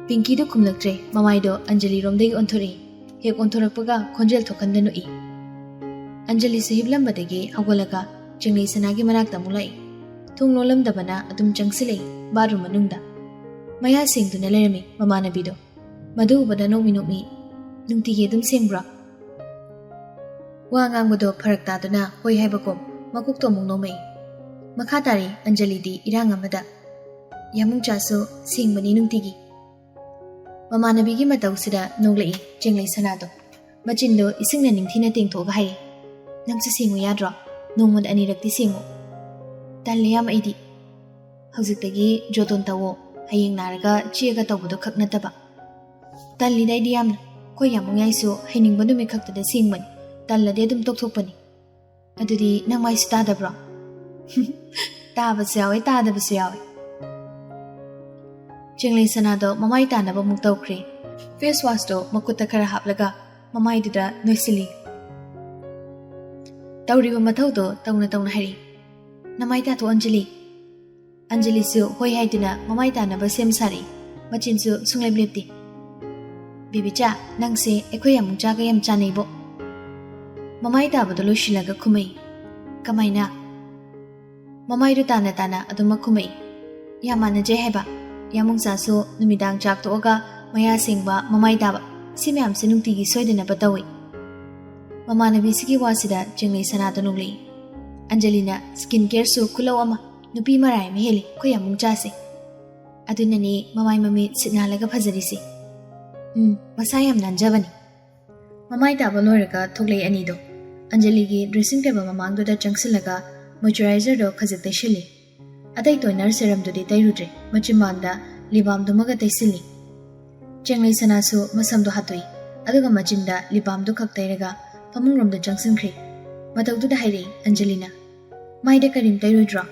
ꯄꯤꯡꯀꯤꯗꯨ ꯈꯨꯝꯂꯛꯇ꯭ꯔꯦ, ꯃꯃꯥꯏꯗꯣ ꯑꯟꯖꯂꯤꯔꯣꯝꯗꯒꯤ ꯑꯣꯟꯊꯣꯔꯛꯏ꯫ ꯍꯦꯛ ꯑꯣꯟꯊꯣꯔꯛꯄꯒ ꯈꯣꯟꯖꯦꯜ ꯊꯣꯛꯍꯟꯗ ꯅꯣꯛꯏ꯫ ꯑꯟꯖꯂꯤꯁꯨ ꯍꯤꯞꯂꯝꯕꯗꯒꯤ ꯍꯧꯒꯠꯂꯒ ꯆꯦꯡꯂꯩ ꯁꯅꯥꯒꯤ ꯃꯅꯥꯛꯇ ꯑꯃꯨꯛ ꯂꯥꯛꯏ꯫ ꯊꯣꯡ ꯂꯣꯜꯂꯝꯗꯕꯅ ꯑꯗꯨꯝ ꯆꯪꯁꯤꯜꯂꯛꯏ ꯕꯥꯠꯔꯨꯝ ꯃꯅꯨꯡꯗ꯫ ꯃꯌꯥ ꯁꯦꯡꯗꯨꯅ ꯂꯩꯔꯝꯃꯤ ꯃꯃꯥꯟꯅꯕꯤꯗꯣ꯫ ꯃꯗꯨ ꯎꯕꯗ ꯅꯣꯛꯃꯤ ꯅꯣꯛꯃꯤ, "ꯅꯨꯡꯇꯤꯒꯤ ꯑꯗꯨꯝ ꯁꯦꯡꯕ꯭ꯔꯣ?" ꯋꯥ ꯉꯥꯡꯕꯗꯣ ꯐꯔꯛ ꯇꯥꯗꯨꯅ ꯍꯣꯏ ꯍꯥꯏꯕꯒꯨꯝ ꯃꯀꯣꯛꯇꯣ ꯑꯃꯨꯛ ꯅꯣꯝꯃꯛꯏ꯫ ꯃꯈꯥ ꯇꯥꯔꯤ ꯑꯟꯖꯂꯤꯗꯤ ꯏꯔꯥꯡ ꯑꯃꯗ, "ꯌꯥꯃꯨꯡꯆꯥꯁꯨ ꯁꯦꯡꯕꯅꯤ ꯅꯨꯡꯇꯤꯒꯤ꯫" ꯃꯃꯥꯟꯅꯕꯤꯒꯤ ꯃꯇꯧꯁꯤꯗ ꯅꯣꯛꯂꯛꯏ ꯆꯦꯡꯂꯩ ꯁꯅꯥꯗꯣ꯫ ꯃꯆꯤꯟꯗꯣ ꯏꯁꯤꯡꯅ ꯅꯤꯡꯊꯤꯅ ꯇꯦꯡꯊꯣꯛꯑꯒ ꯍꯥꯏꯔꯤ, "ꯅꯪꯁꯨ ꯁꯦꯡꯉꯨ ꯌꯥꯗ꯭ꯔꯣ? ꯅꯣꯡꯃꯗ ꯑꯅꯤꯔꯛꯇꯤ ꯁꯦꯡꯉꯨ꯫" "ꯇꯜꯂꯦ ꯌꯥꯝ ꯑꯩꯗꯤ꯫" "ꯍꯧꯖꯤꯛꯇꯒꯤ ꯖꯣꯇꯣꯟ ꯇꯧꯋꯣ, ꯍꯌꯦꯡ ꯅꯥꯔꯒ ꯆꯦꯛꯑꯒ ꯇꯧꯕꯗꯣ ꯈꯛ ꯅꯠꯇꯕ꯫" "ꯇꯜꯂꯤꯗ ꯑꯩꯗꯤ ꯌꯥꯝꯅ꯫ ꯑꯩꯈꯣꯏ ꯌꯥꯃꯨꯡꯌꯥꯏꯁꯨ ꯍꯩꯅꯤꯡꯕ ꯅꯨꯃꯤꯠ ꯈꯛꯇꯗ ꯁꯦꯡꯕꯅꯤ, ꯇꯜꯂꯗꯤ ꯑꯗꯨꯝ ꯇꯣꯛꯊꯣꯛꯄꯅꯤ꯫" "ꯑꯗꯨꯗꯤ ꯅꯪ ꯃꯥꯏꯁꯨ ꯇꯥꯗꯕ꯭ꯔꯣ?" "ꯇꯥꯕꯁꯨ ꯌꯥꯎꯋꯦ, ꯇꯥꯗꯕꯁꯨ ꯌꯥꯎꯋꯦ꯫" ꯆꯦꯡꯂꯩ ꯁꯅꯥꯗꯣ ꯃꯃꯥꯏ ꯇꯥꯅꯕ ꯑꯃꯨꯛ ꯇꯧꯈ꯭ꯔꯦ꯫ ꯐꯦꯁ ꯋꯥꯁꯇꯣ ꯃꯈꯨꯠꯇ ꯈꯔ ꯍꯥꯞꯂꯒ ꯃꯃꯥꯏꯗꯨꯗ ꯅꯣꯏꯁꯤꯜꯂꯤ꯫ ꯇꯧꯔꯤꯕ ꯃꯊꯧꯗꯣ ꯇꯧꯅ ꯇꯧꯅ ꯍꯥꯏꯔꯛꯏ, "ꯅꯃꯥꯏ ꯇꯥꯊꯣꯛ ꯑꯟꯖꯂꯤ꯫" ꯑꯟꯖꯂꯤꯁꯨ ꯍꯣꯏ ꯍꯥꯏꯗꯨꯅ ꯃꯃꯥꯏ ꯇꯥꯅꯕ ꯁꯦꯝ ꯁꯥꯔꯛꯏ꯫ ꯃꯆꯤꯟꯁꯨ ꯁꯨꯡꯂꯦꯞ ꯂꯦꯞꯇꯦ꯫ "ꯕꯦꯕꯤꯆꯥ, ꯅꯪꯁꯦ ꯑꯩꯈꯣꯏ ꯌꯥꯃꯨꯡꯆꯥꯒ ꯌꯥꯝ ꯆꯥꯟꯅꯩꯕꯣ꯫" ꯃꯃꯥꯏ ꯇꯥꯕꯗꯣ ꯂꯣꯏꯁꯤꯜꯂꯒ ꯈꯨꯝꯃꯛꯏ꯫ "ꯀꯃꯥꯏꯅ?" ꯃꯃꯥꯏꯗꯨ ꯇꯥꯅ ꯇꯥꯅ ꯑꯗꯨꯃꯛ ꯈꯨꯝꯃꯛꯏ꯫ ꯌꯥꯝ ꯃꯥꯟꯅꯖꯩ ꯍꯥꯏꯕ꯫ ꯌꯥꯃꯨꯡꯆꯥꯁꯨ ꯅꯨꯃꯤꯗꯥꯡ ꯆꯥꯛ ꯇꯣꯛꯑꯒ ꯃꯌꯥ ꯁꯦꯡꯕ, ꯃꯃꯥꯏ ꯇꯥꯕ, ꯁꯤ ꯃꯌꯥꯝꯁꯦ ꯅꯨꯡꯇꯤꯒꯤ ꯁꯣꯏꯗꯅꯕ ꯇꯧꯏ꯫ ꯃꯃꯥꯟꯅꯕꯤꯁꯤꯒꯤ ꯋꯥꯁꯤꯗ ꯆꯦꯡꯂꯩ ꯁꯅꯥꯗꯣ ꯅꯣꯛꯂꯛꯏ꯫ ꯑꯟꯖꯂꯤꯅ skin careꯁꯨ ꯈꯨꯂꯧ ꯑꯃ, ꯅꯨꯄꯤ ꯃꯔꯥꯏ ꯑꯃ ꯍꯦꯜꯂꯤ ꯑꯩꯈꯣꯏ ꯌꯥꯃꯨꯡꯆꯥꯁꯦ꯫ ꯑꯗꯨꯅꯅꯦ ꯃꯃꯥꯏ ꯃꯃꯤꯠ ꯁꯤꯠ ꯅꯥꯜꯂꯒ ꯐꯖꯔꯤꯁꯦ꯫ ꯎꯝ, ꯃꯁꯥ ꯌꯥꯝ ꯅꯥꯟꯖꯕꯅꯤ꯫ ꯃꯃꯥꯏ ꯇꯥꯕ ꯂꯣꯏꯔꯒ ꯊꯣꯛꯂꯛꯏ ꯑꯅꯤꯗꯣ꯫ ꯑꯟꯖꯂꯤꯒꯤ dressing table ꯃꯃꯥꯡꯗꯨꯗ ꯆꯪꯁꯤꯜꯂꯒ moisturiserꯗꯣ ꯈꯖꯤꯛ ꯇꯩꯁꯤꯜꯂꯤ꯫ ꯑꯇꯩ toner serumꯗꯨꯗꯤ ꯇꯩꯔꯨꯗ꯭ꯔꯦ, ꯃꯆꯤꯟꯕꯥꯟꯗ lip balmꯗꯨꯃꯒ ꯇꯩꯁꯤꯜꯂꯤ꯫ ꯆꯦꯡꯂꯩ ꯁꯅꯥꯁꯨ ꯃꯁꯝꯗꯣ ꯍꯥꯠꯇꯣꯛꯏ, ꯑꯗꯨꯒ ꯃꯆꯤꯟꯗ lip balmꯗꯨ ꯈꯛ ꯇꯩꯔꯒ ꯐꯃꯨꯡꯔꯣꯝꯗ ꯆꯪꯁꯤꯟꯈ꯭ꯔꯦ꯫ ꯃꯇꯧꯗꯨꯗ ꯍꯥꯏꯔꯛꯏ ꯑꯟꯖꯂꯤꯅ, "ꯃꯥꯏꯗ cream ꯇꯩꯔꯣꯏꯗ꯭ꯔꯣ?"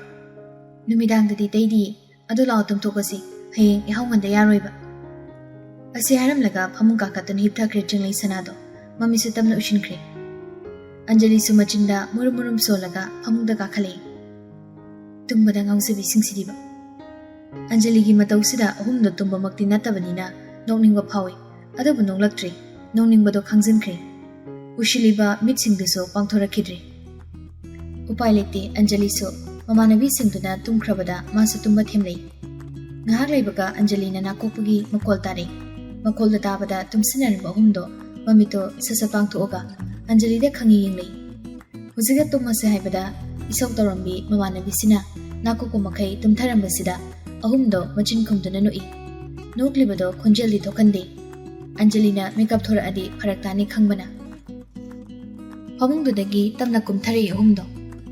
"ꯅꯨꯃꯤꯗꯥꯡꯗꯗꯤ ꯇꯩꯗꯤꯌꯦ, ꯑꯗꯨ ꯂꯥꯛꯑꯣ ꯇꯨꯝꯊꯣꯛꯑꯁꯤ, ꯍꯌꯦꯡ ꯌꯥꯍꯧ ꯉꯟꯗ ꯌꯥꯔꯣꯏꯕ"꯫ ꯑꯁꯤ ꯍꯥꯏꯔꯝꯂꯒ ꯐꯃꯨꯡ ꯀꯥꯈꯠꯇꯨꯅ ꯍꯤꯞꯊꯈ꯭ꯔꯦ ꯆꯤꯡꯂꯩ ꯁꯅꯥꯗꯣ꯫ ꯃꯃꯤꯠꯁꯨ ꯇꯞꯅ ꯎꯏꯁꯤꯟꯈ꯭ꯔꯦ꯫ ꯑꯟꯖꯂꯤꯁꯨ ꯃꯆꯤꯟꯗ ꯃꯨꯔꯨꯝ ꯃꯨꯔꯨꯝ ꯁꯣꯜꯂꯒ ꯐꯃꯨꯡꯗ ꯀꯥꯈꯠꯂꯛꯏ꯫ ꯇꯨꯝꯕꯗ ꯉꯥꯎꯖꯕꯤꯁꯤꯡꯁꯤꯗꯤꯕ꯫ ꯑꯟꯖꯂꯤꯒꯤ ꯃꯇꯧꯁꯤꯗ ꯑꯍꯨꯝꯗꯣ ꯇꯨꯝꯕꯃꯛꯇꯤ ꯅꯠꯇꯕꯅꯤꯅ ꯅꯣꯛꯅꯤꯡꯕ ꯐꯥꯎꯏ꯫ ꯑꯗꯨꯕꯨ ꯅꯣꯛꯂꯛꯇ꯭ꯔꯦ꯫ ꯅꯣꯛꯅꯤꯡꯕꯗꯣ ꯈꯪꯖꯤꯟꯈ꯭ꯔꯦ꯫ ꯎꯁꯤꯜꯂꯤꯕ ꯃꯤꯠꯁꯤꯡꯗꯨꯁꯨ ꯄꯥꯡꯊꯣꯔꯛꯈꯤꯗ꯭ꯔꯦ꯫ ꯎꯄꯥꯏ ꯂꯩꯇꯦ, ꯑꯟꯖꯂꯤꯁꯨ ꯃꯃꯥꯟꯅꯕꯤꯁꯤꯡꯗꯨꯅ ꯇꯨꯝꯈ꯭ꯔꯕꯗ ꯃꯥꯁꯨ ꯇꯨꯝꯕ ꯊꯦꯝꯂꯩ꯫ ꯉꯥꯏꯍꯥꯛ ꯂꯩꯕꯒ ꯑꯟꯖꯂꯤꯅ ꯅꯥꯀꯣꯛꯄꯒꯤ ꯃꯈꯣꯜ ꯇꯥꯔꯛꯏ꯫ ꯃꯈꯣꯜꯗ ꯇꯥꯕꯗ ꯇꯨꯝꯁꯤꯟꯅꯔꯝꯕ ꯑꯍꯨꯝꯗꯣ ꯃꯃꯤꯠꯇꯣ ꯁꯠ ꯁꯠ ꯄꯥꯡꯊꯣꯛꯑꯒ ꯑꯟꯖꯂꯤꯗ ꯈꯪꯉꯤ ꯌꯦꯡꯂꯛꯏ꯫ ꯍꯧꯖꯤꯛꯇ ꯇꯨꯝꯃꯁꯦ ꯍꯥꯏꯕꯗ ꯏꯁꯧ ꯇꯧꯔꯝꯕꯤ ꯃꯃꯥꯟꯅꯕꯤꯁꯤꯅ ꯅꯥꯀꯣꯛꯄ ꯃꯈꯩ ꯇꯨꯝꯊꯔꯝꯕꯁꯤꯗ ꯑꯍꯨꯝꯗꯣ ꯃꯆꯤꯟ ꯈꯨꯝꯗꯨꯅ ꯅꯣꯛꯏ꯫ ꯅꯣꯛꯂꯤꯕꯗꯣ ꯈꯣꯟꯖꯦꯜꯗꯤ ꯊꯣꯛꯍꯟꯗꯦ꯫ ꯑꯟꯖꯂꯤꯅ ꯃꯤꯀꯞ ꯊꯣꯔꯛꯑꯗꯤ ꯐꯔꯛ ꯇꯥꯅꯤ ꯈꯪꯕꯅ꯫ ꯐꯃꯨꯡꯗꯨꯗꯒꯤ ꯇꯞꯅ ꯀꯨꯝꯊꯔꯛꯏ ꯑꯍꯨꯝꯗꯣ꯫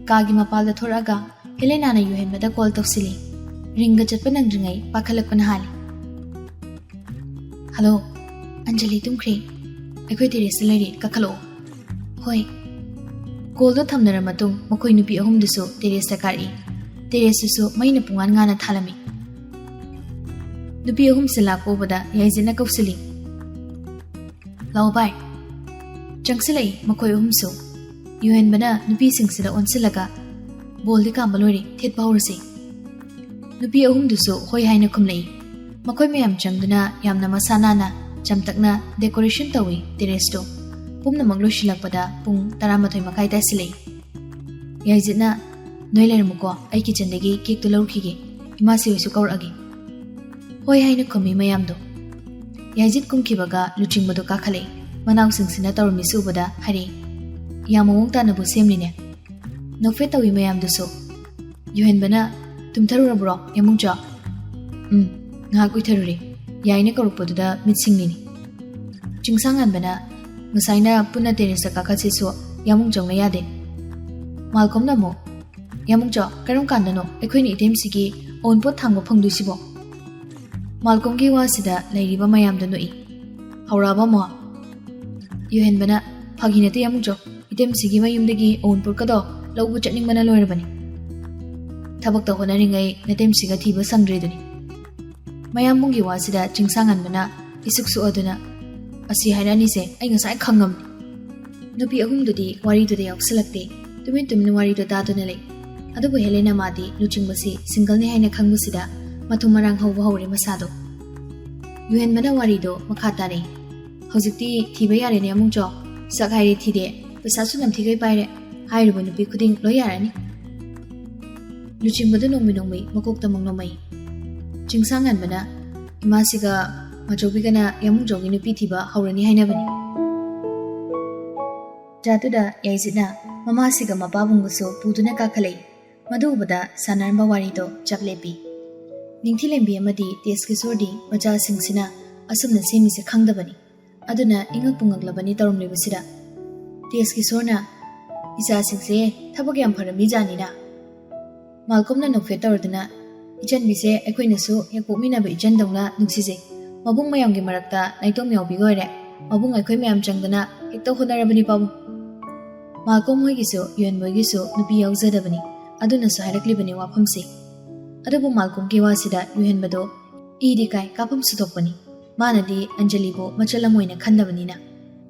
ꯀꯥꯒꯤ ꯃꯄꯥꯜꯗ ꯊꯣꯔꯛꯑꯒ ꯍꯦꯂꯦꯅꯥꯅ ꯌꯨꯍꯦꯟꯕꯗ call ꯇꯧꯁꯤꯜꯂꯤ꯫ ꯔꯤꯡꯒ ꯆꯠꯄ ꯅꯪꯗ꯭ꯔꯤꯉꯩ ꯄꯥꯈꯠꯂꯛꯄꯅ ꯍꯥꯜꯂꯤ꯫ "ꯍꯜꯂꯣ, ꯑꯟꯖꯂꯤ ꯇꯨꯝꯈ꯭ꯔꯦ꯫ ꯑꯩꯈꯣꯏ terraceꯇ ꯂꯩꯔꯤ, ꯀꯥꯈꯠꯂꯛꯑꯣ"꯫ "ꯍꯣꯏ"꯫ Callꯗꯣ ꯊꯝꯅꯔ ꯃꯇꯨꯡ ꯃꯈꯣꯏ ꯅꯨꯄꯤ ꯑꯍꯨꯝꯗꯨꯁꯨ terraceꯇ ꯀꯥꯔꯛꯏ꯫ Terraceꯇꯨꯁꯨ ꯃꯩꯅ ꯄꯨꯡꯉꯥꯟ ꯉꯥꯟꯅ ꯊꯥꯜꯂꯝꯃꯤ꯫ ꯅꯨꯄꯤ ꯑꯍꯨꯝꯁꯦ ꯂꯥꯛꯄ ꯎꯕꯗ ꯌꯥꯏꯖꯤꯠꯅ ꯀꯧꯁꯤꯜꯂꯤ꯫ "ꯂꯥꯛꯑꯣ ꯚꯥꯏ"꯫ ꯆꯪꯁꯤꯜꯂꯛꯏ ꯃꯈꯣꯏ ꯑꯍꯨꯝꯁꯨ꯫ ꯌꯨꯍꯦꯟꯕꯅ ꯅꯨꯄꯤꯁꯤꯡꯁꯤꯗ ꯑꯣꯟꯁꯤꯜꯂꯒ, "Ballꯗꯤ ꯀꯥꯝꯕ ꯂꯣꯏꯔꯦ, ꯊꯦꯠꯄ ꯍꯧꯔꯁꯤ"꯫ ꯅꯨꯄꯤ ꯑꯍꯨꯝꯗꯨꯁꯨ ꯍꯣꯏ ꯍꯥꯏꯅ ꯈꯨꯝꯂꯛꯏ꯫ ꯃꯈꯣꯏ ꯃꯌꯥꯝ ꯆꯪꯗꯨꯅ ꯌꯥꯝꯅ ꯃꯁꯥ ꯅꯥꯟꯅ, ꯆꯝꯇꯛꯅ decoration ꯇꯧꯏ terraceꯇꯨ꯫ ꯄꯨꯝꯅꯃꯛ ꯂꯣꯏꯁꯤꯜꯂꯛꯄꯗ ꯄꯨꯡ ꯇꯔꯥꯃꯥꯊꯣꯏ ꯃꯈꯥꯏ ꯇꯥꯁꯤꯜꯂꯛꯏ꯫ ꯌꯥꯏꯖꯤꯠꯅ, "ꯅꯣꯏ ꯂꯩꯔꯝꯃꯨꯀꯣ, ꯑꯩ ꯀꯤꯆꯟꯗꯒꯤ ꯀꯦꯛꯇꯣ ꯂꯧꯔꯨꯈꯤꯒꯦ, ꯏꯃꯥꯁꯤ ꯍꯣꯏꯁꯨ ꯀꯧꯔꯛꯑꯒꯦ꯫" "ꯍꯣꯏ" ꯍꯥꯏꯅ ꯈꯨꯝꯃꯤ ꯃꯌꯥꯝꯗꯣ꯫ ꯌꯥꯏꯖꯤꯠ ꯀꯨꯝꯈꯤꯕꯒ ꯂꯨꯆꯤꯡꯕꯗꯣ ꯀꯥꯈꯠꯂꯛꯏ꯫ ꯃꯅꯥꯎꯁꯤꯡꯁꯤꯅ ꯇꯧꯔꯝꯃꯤꯁꯤ ꯎꯕꯗ ꯍꯥꯏꯔꯛꯏ, "ꯌꯥꯝ ꯃꯑꯣꯡ ꯇꯥꯅꯕꯨ ꯁꯦꯝꯂꯤꯅꯦ꯫" ꯅꯣꯛꯐꯦꯠ ꯇꯧꯏ ꯃꯌꯥꯝꯗꯨꯁꯨ꯫ ꯌꯨꯍꯦꯟꯕꯅ, "ꯇꯨꯝꯊꯔꯨꯔꯕ꯭ꯔꯣ ꯌꯥꯃꯨꯡꯆꯣ?" "ꯎꯝ, ꯉꯥꯏꯍꯥꯛ ꯎꯏꯊꯔꯨꯔꯦ꯫ ꯌꯥꯏꯅ ꯀꯧꯔꯛꯄꯗꯨꯗ ꯃꯤꯠ ꯁꯤꯡꯂꯤꯅꯤ꯫" ꯆꯤꯡꯁꯥꯡꯉꯥꯟꯕꯅ, "ꯉꯁꯥꯏꯅ ꯄꯨꯟꯅ ꯇꯦꯔꯦꯁꯇ ꯀꯥꯈꯠꯁꯤꯁꯨ ꯌꯥꯃꯨꯡ ꯆꯧꯅ ꯌꯥꯗꯦ꯫" ꯃꯥꯜꯀꯣꯝꯅ ꯑꯃꯨꯛ, "ꯌꯥꯃꯨꯡꯆꯣ, ꯀꯔꯝ ꯀꯥꯟꯗꯅꯣ ꯑꯩꯈꯣꯏꯅ ꯏꯇꯩꯃꯁꯤꯒꯤ ꯑꯋꯨꯟꯄꯣꯠ ꯊꯥꯡꯕ ꯐꯪꯗꯣꯏꯁꯤꯕꯣ?" ꯃꯥꯜꯀꯣꯝꯒꯤ ꯋꯥꯁꯤꯗ ꯂꯩꯔꯤꯕ ꯃꯌꯥꯝꯗꯣ ꯅꯣꯛꯏ꯫ "ꯍꯧꯔꯛꯑꯕ ꯑꯃꯨꯛ?" ꯌꯨꯍꯦꯟꯕꯅ, "ꯐꯥꯒꯤ ꯅꯠꯇꯦ ꯌꯥꯃꯨꯡꯆꯣ, ꯏꯇꯩꯃꯁꯤꯒꯤ ꯃꯌꯨꯝꯗꯒꯤ ꯑꯋꯨꯟꯄꯣꯠꯀꯗꯣ ꯂꯧꯕ ꯆꯠꯅꯤꯡꯕꯅ ꯂꯣꯏꯔꯕꯅꯤ꯫ ꯊꯕꯛꯇ ꯍꯣꯠꯅꯔꯤꯉꯩ ꯅꯇꯩꯃꯁꯤꯒ ꯊꯤꯕ ꯁꯪꯗ꯭ꯔꯦꯗꯨꯅꯤ꯫" ꯃꯌꯥꯝꯕꯨꯡꯒꯤ ꯋꯥꯁꯤꯗ ꯆꯤꯡꯁꯥꯡꯉꯥꯟꯕꯅ ꯏꯁꯨꯛ ꯁꯨꯛꯑꯗꯨꯅ, "ꯑꯁꯤ ꯍꯥꯏꯔꯛꯑꯅꯤꯁꯦ ꯑꯩ ꯉꯁꯥꯏ ꯈꯪꯉꯝꯅꯤ꯫" ꯅꯨꯄꯤ ꯑꯍꯨꯝꯗꯨꯗꯤ ꯋꯥꯔꯤꯗꯨꯗ ꯌꯥꯎꯁꯤꯜꯂꯛꯇꯦ꯫ ꯇꯨꯃꯤꯟ ꯇꯨꯃꯤꯟ ꯋꯥꯔꯤꯗꯣ ꯇꯥꯗꯨꯅ ꯂꯩ꯫ ꯑꯗꯨꯕꯨ ꯍꯦꯂꯦꯅ ꯃꯥꯗꯤ ꯂꯨꯆꯤꯡꯕꯁꯤ ꯁꯤꯡꯒꯜꯅꯤ ꯍꯥꯏꯅ ꯈꯪꯕꯁꯤꯗ ꯃꯊꯨꯝ ꯃꯔꯥꯡ ꯍꯧꯕ ꯍꯧꯔꯦ ꯃꯁꯥꯗꯣ꯫ ꯌꯨꯍꯦꯟꯕꯅ ꯋꯥꯔꯤꯗꯣ ꯃꯈꯥ ꯇꯥꯔꯦ꯫ "ꯍꯧꯖꯤꯛꯇꯤ ꯊꯤꯕ ꯌꯥꯔꯦꯅꯦ ꯌꯥꯃꯨꯡꯆꯣ꯫ ꯁꯛ ꯍꯥꯏꯔꯦ ꯊꯤꯗꯦ, ꯄꯩꯁꯥꯁꯨ ꯅꯝꯊꯤꯈꯩ ꯄꯥꯏꯔꯦ꯫ ꯍꯥꯏꯔꯤꯕ ꯅꯨꯄꯤ ꯈꯨꯗꯤꯡ ꯂꯣꯏ ꯌꯥꯔꯅꯤ꯫" ꯂꯨꯆꯤꯡꯕꯗꯨ ꯅꯣꯡꯃꯩ ꯅꯣꯡꯃꯩ ꯃꯀꯣꯛꯇ ꯑꯃꯨꯛ ꯅꯣꯡꯃꯩ꯫ ꯆꯤꯡꯁꯥꯡꯉꯥꯟꯕꯅ, "ꯏꯃꯥꯁꯤꯒ ꯃꯥꯆꯧꯕꯤꯒꯅ ꯌꯥꯃꯨꯡꯆꯧꯒꯤ ꯅꯨꯄꯤ ꯊꯤꯕ ꯍꯧꯔꯅꯤ ꯍꯥꯏꯅꯕꯅꯤ꯫" ꯖꯥꯗꯨꯗ ꯌꯥꯏꯖꯤꯠꯅ ꯃꯃꯥꯁꯤꯒ ꯃꯄꯥꯕꯨꯡꯒꯁꯨ ꯄꯨꯗꯨꯅ ꯀꯥꯈꯠꯂꯛꯏ꯫ ꯃꯗꯨ ꯎꯕꯗ ꯁꯥꯟꯅꯔꯝꯕ ꯋꯥꯔꯤꯗꯣ ꯆꯞ ꯂꯦꯞꯄꯤ꯫ ꯅꯤꯡꯊꯤꯂꯦꯝꯕꯤ ꯑꯃꯗꯤ ꯇꯦꯖꯀꯤꯁꯣꯔꯗꯤ ꯃꯆꯥꯁꯤꯡꯁꯤꯅ ꯑꯁꯨꯝꯅ ꯁꯦꯝꯃꯤꯁꯦ ꯈꯪꯗꯕꯅꯤ꯫ ꯑꯗꯨꯅ ꯏꯉꯛꯄꯨ ꯉꯛꯂꯕꯅꯤ ꯇꯧꯔꯝꯂꯤꯕꯁꯤꯗ꯫ ꯇꯦꯖꯀꯤꯁꯣꯔꯅ, "ꯏꯆꯥꯁꯤꯡꯁꯦ ꯊꯕꯛ ꯌꯥꯝ ꯐꯔꯝꯃꯤꯖꯥꯠꯅꯤꯅ꯫" ꯃꯥꯜꯀꯣꯝꯅ ꯅꯣꯛꯐꯦꯠ ꯇꯧꯔꯗꯨꯅ, "ꯏꯆꯟꯕꯤꯁꯦ ꯑꯩꯈꯣꯏꯅꯁꯨ ꯍꯦꯛ ꯄꯣꯛꯃꯤꯟꯅꯕ ꯏꯆꯟꯗꯧꯅ ꯅꯨꯡꯁꯤꯖꯩ꯫ ꯃꯕꯨꯡ ꯃꯌꯥꯝꯒꯤ ꯃꯔꯛꯇ ꯅꯥꯏꯇꯣꯝ ꯌꯥꯎꯕꯤꯒ ꯑꯣꯏꯔꯦ꯫ ꯃꯕꯨꯡ ꯑꯩꯈꯣꯏ ꯃꯌꯥꯝ ꯆꯪꯗꯅ ꯍꯦꯛꯇ ꯍꯣꯠꯅꯔꯕꯅꯤ ꯄꯥꯕꯨꯡ꯫" ꯃꯥꯜꯀꯣꯝ ꯍꯣꯏꯒꯤꯁꯨ ꯌꯨꯍꯦꯟꯕ ꯍꯣꯏꯒꯤꯁꯨ ꯅꯨꯄꯤ ꯌꯥꯎꯖꯗꯕꯅꯤ꯫ ꯑꯗꯨꯅꯁꯨ ꯍꯥꯏꯔꯛꯂꯤꯕꯅꯤ ꯋꯥꯐꯝꯁꯦ꯫ ꯑꯗꯨꯕꯨ ꯃꯥꯜꯀꯣꯝꯒꯤ ꯋꯥꯁꯤꯗ ꯌꯨꯍꯦꯟꯕꯗꯣ ꯏꯗꯤ ꯀꯥꯏ, ꯀꯥꯐꯝꯁꯨ ꯊꯣꯛꯄꯅꯤ꯫ ꯃꯥꯅꯗꯤ ꯑꯟꯖꯂꯤꯕꯨ ꯃꯆꯜ ꯑꯃ ꯑꯣꯏꯅ ꯈꯟꯗꯕꯅꯤꯅ꯫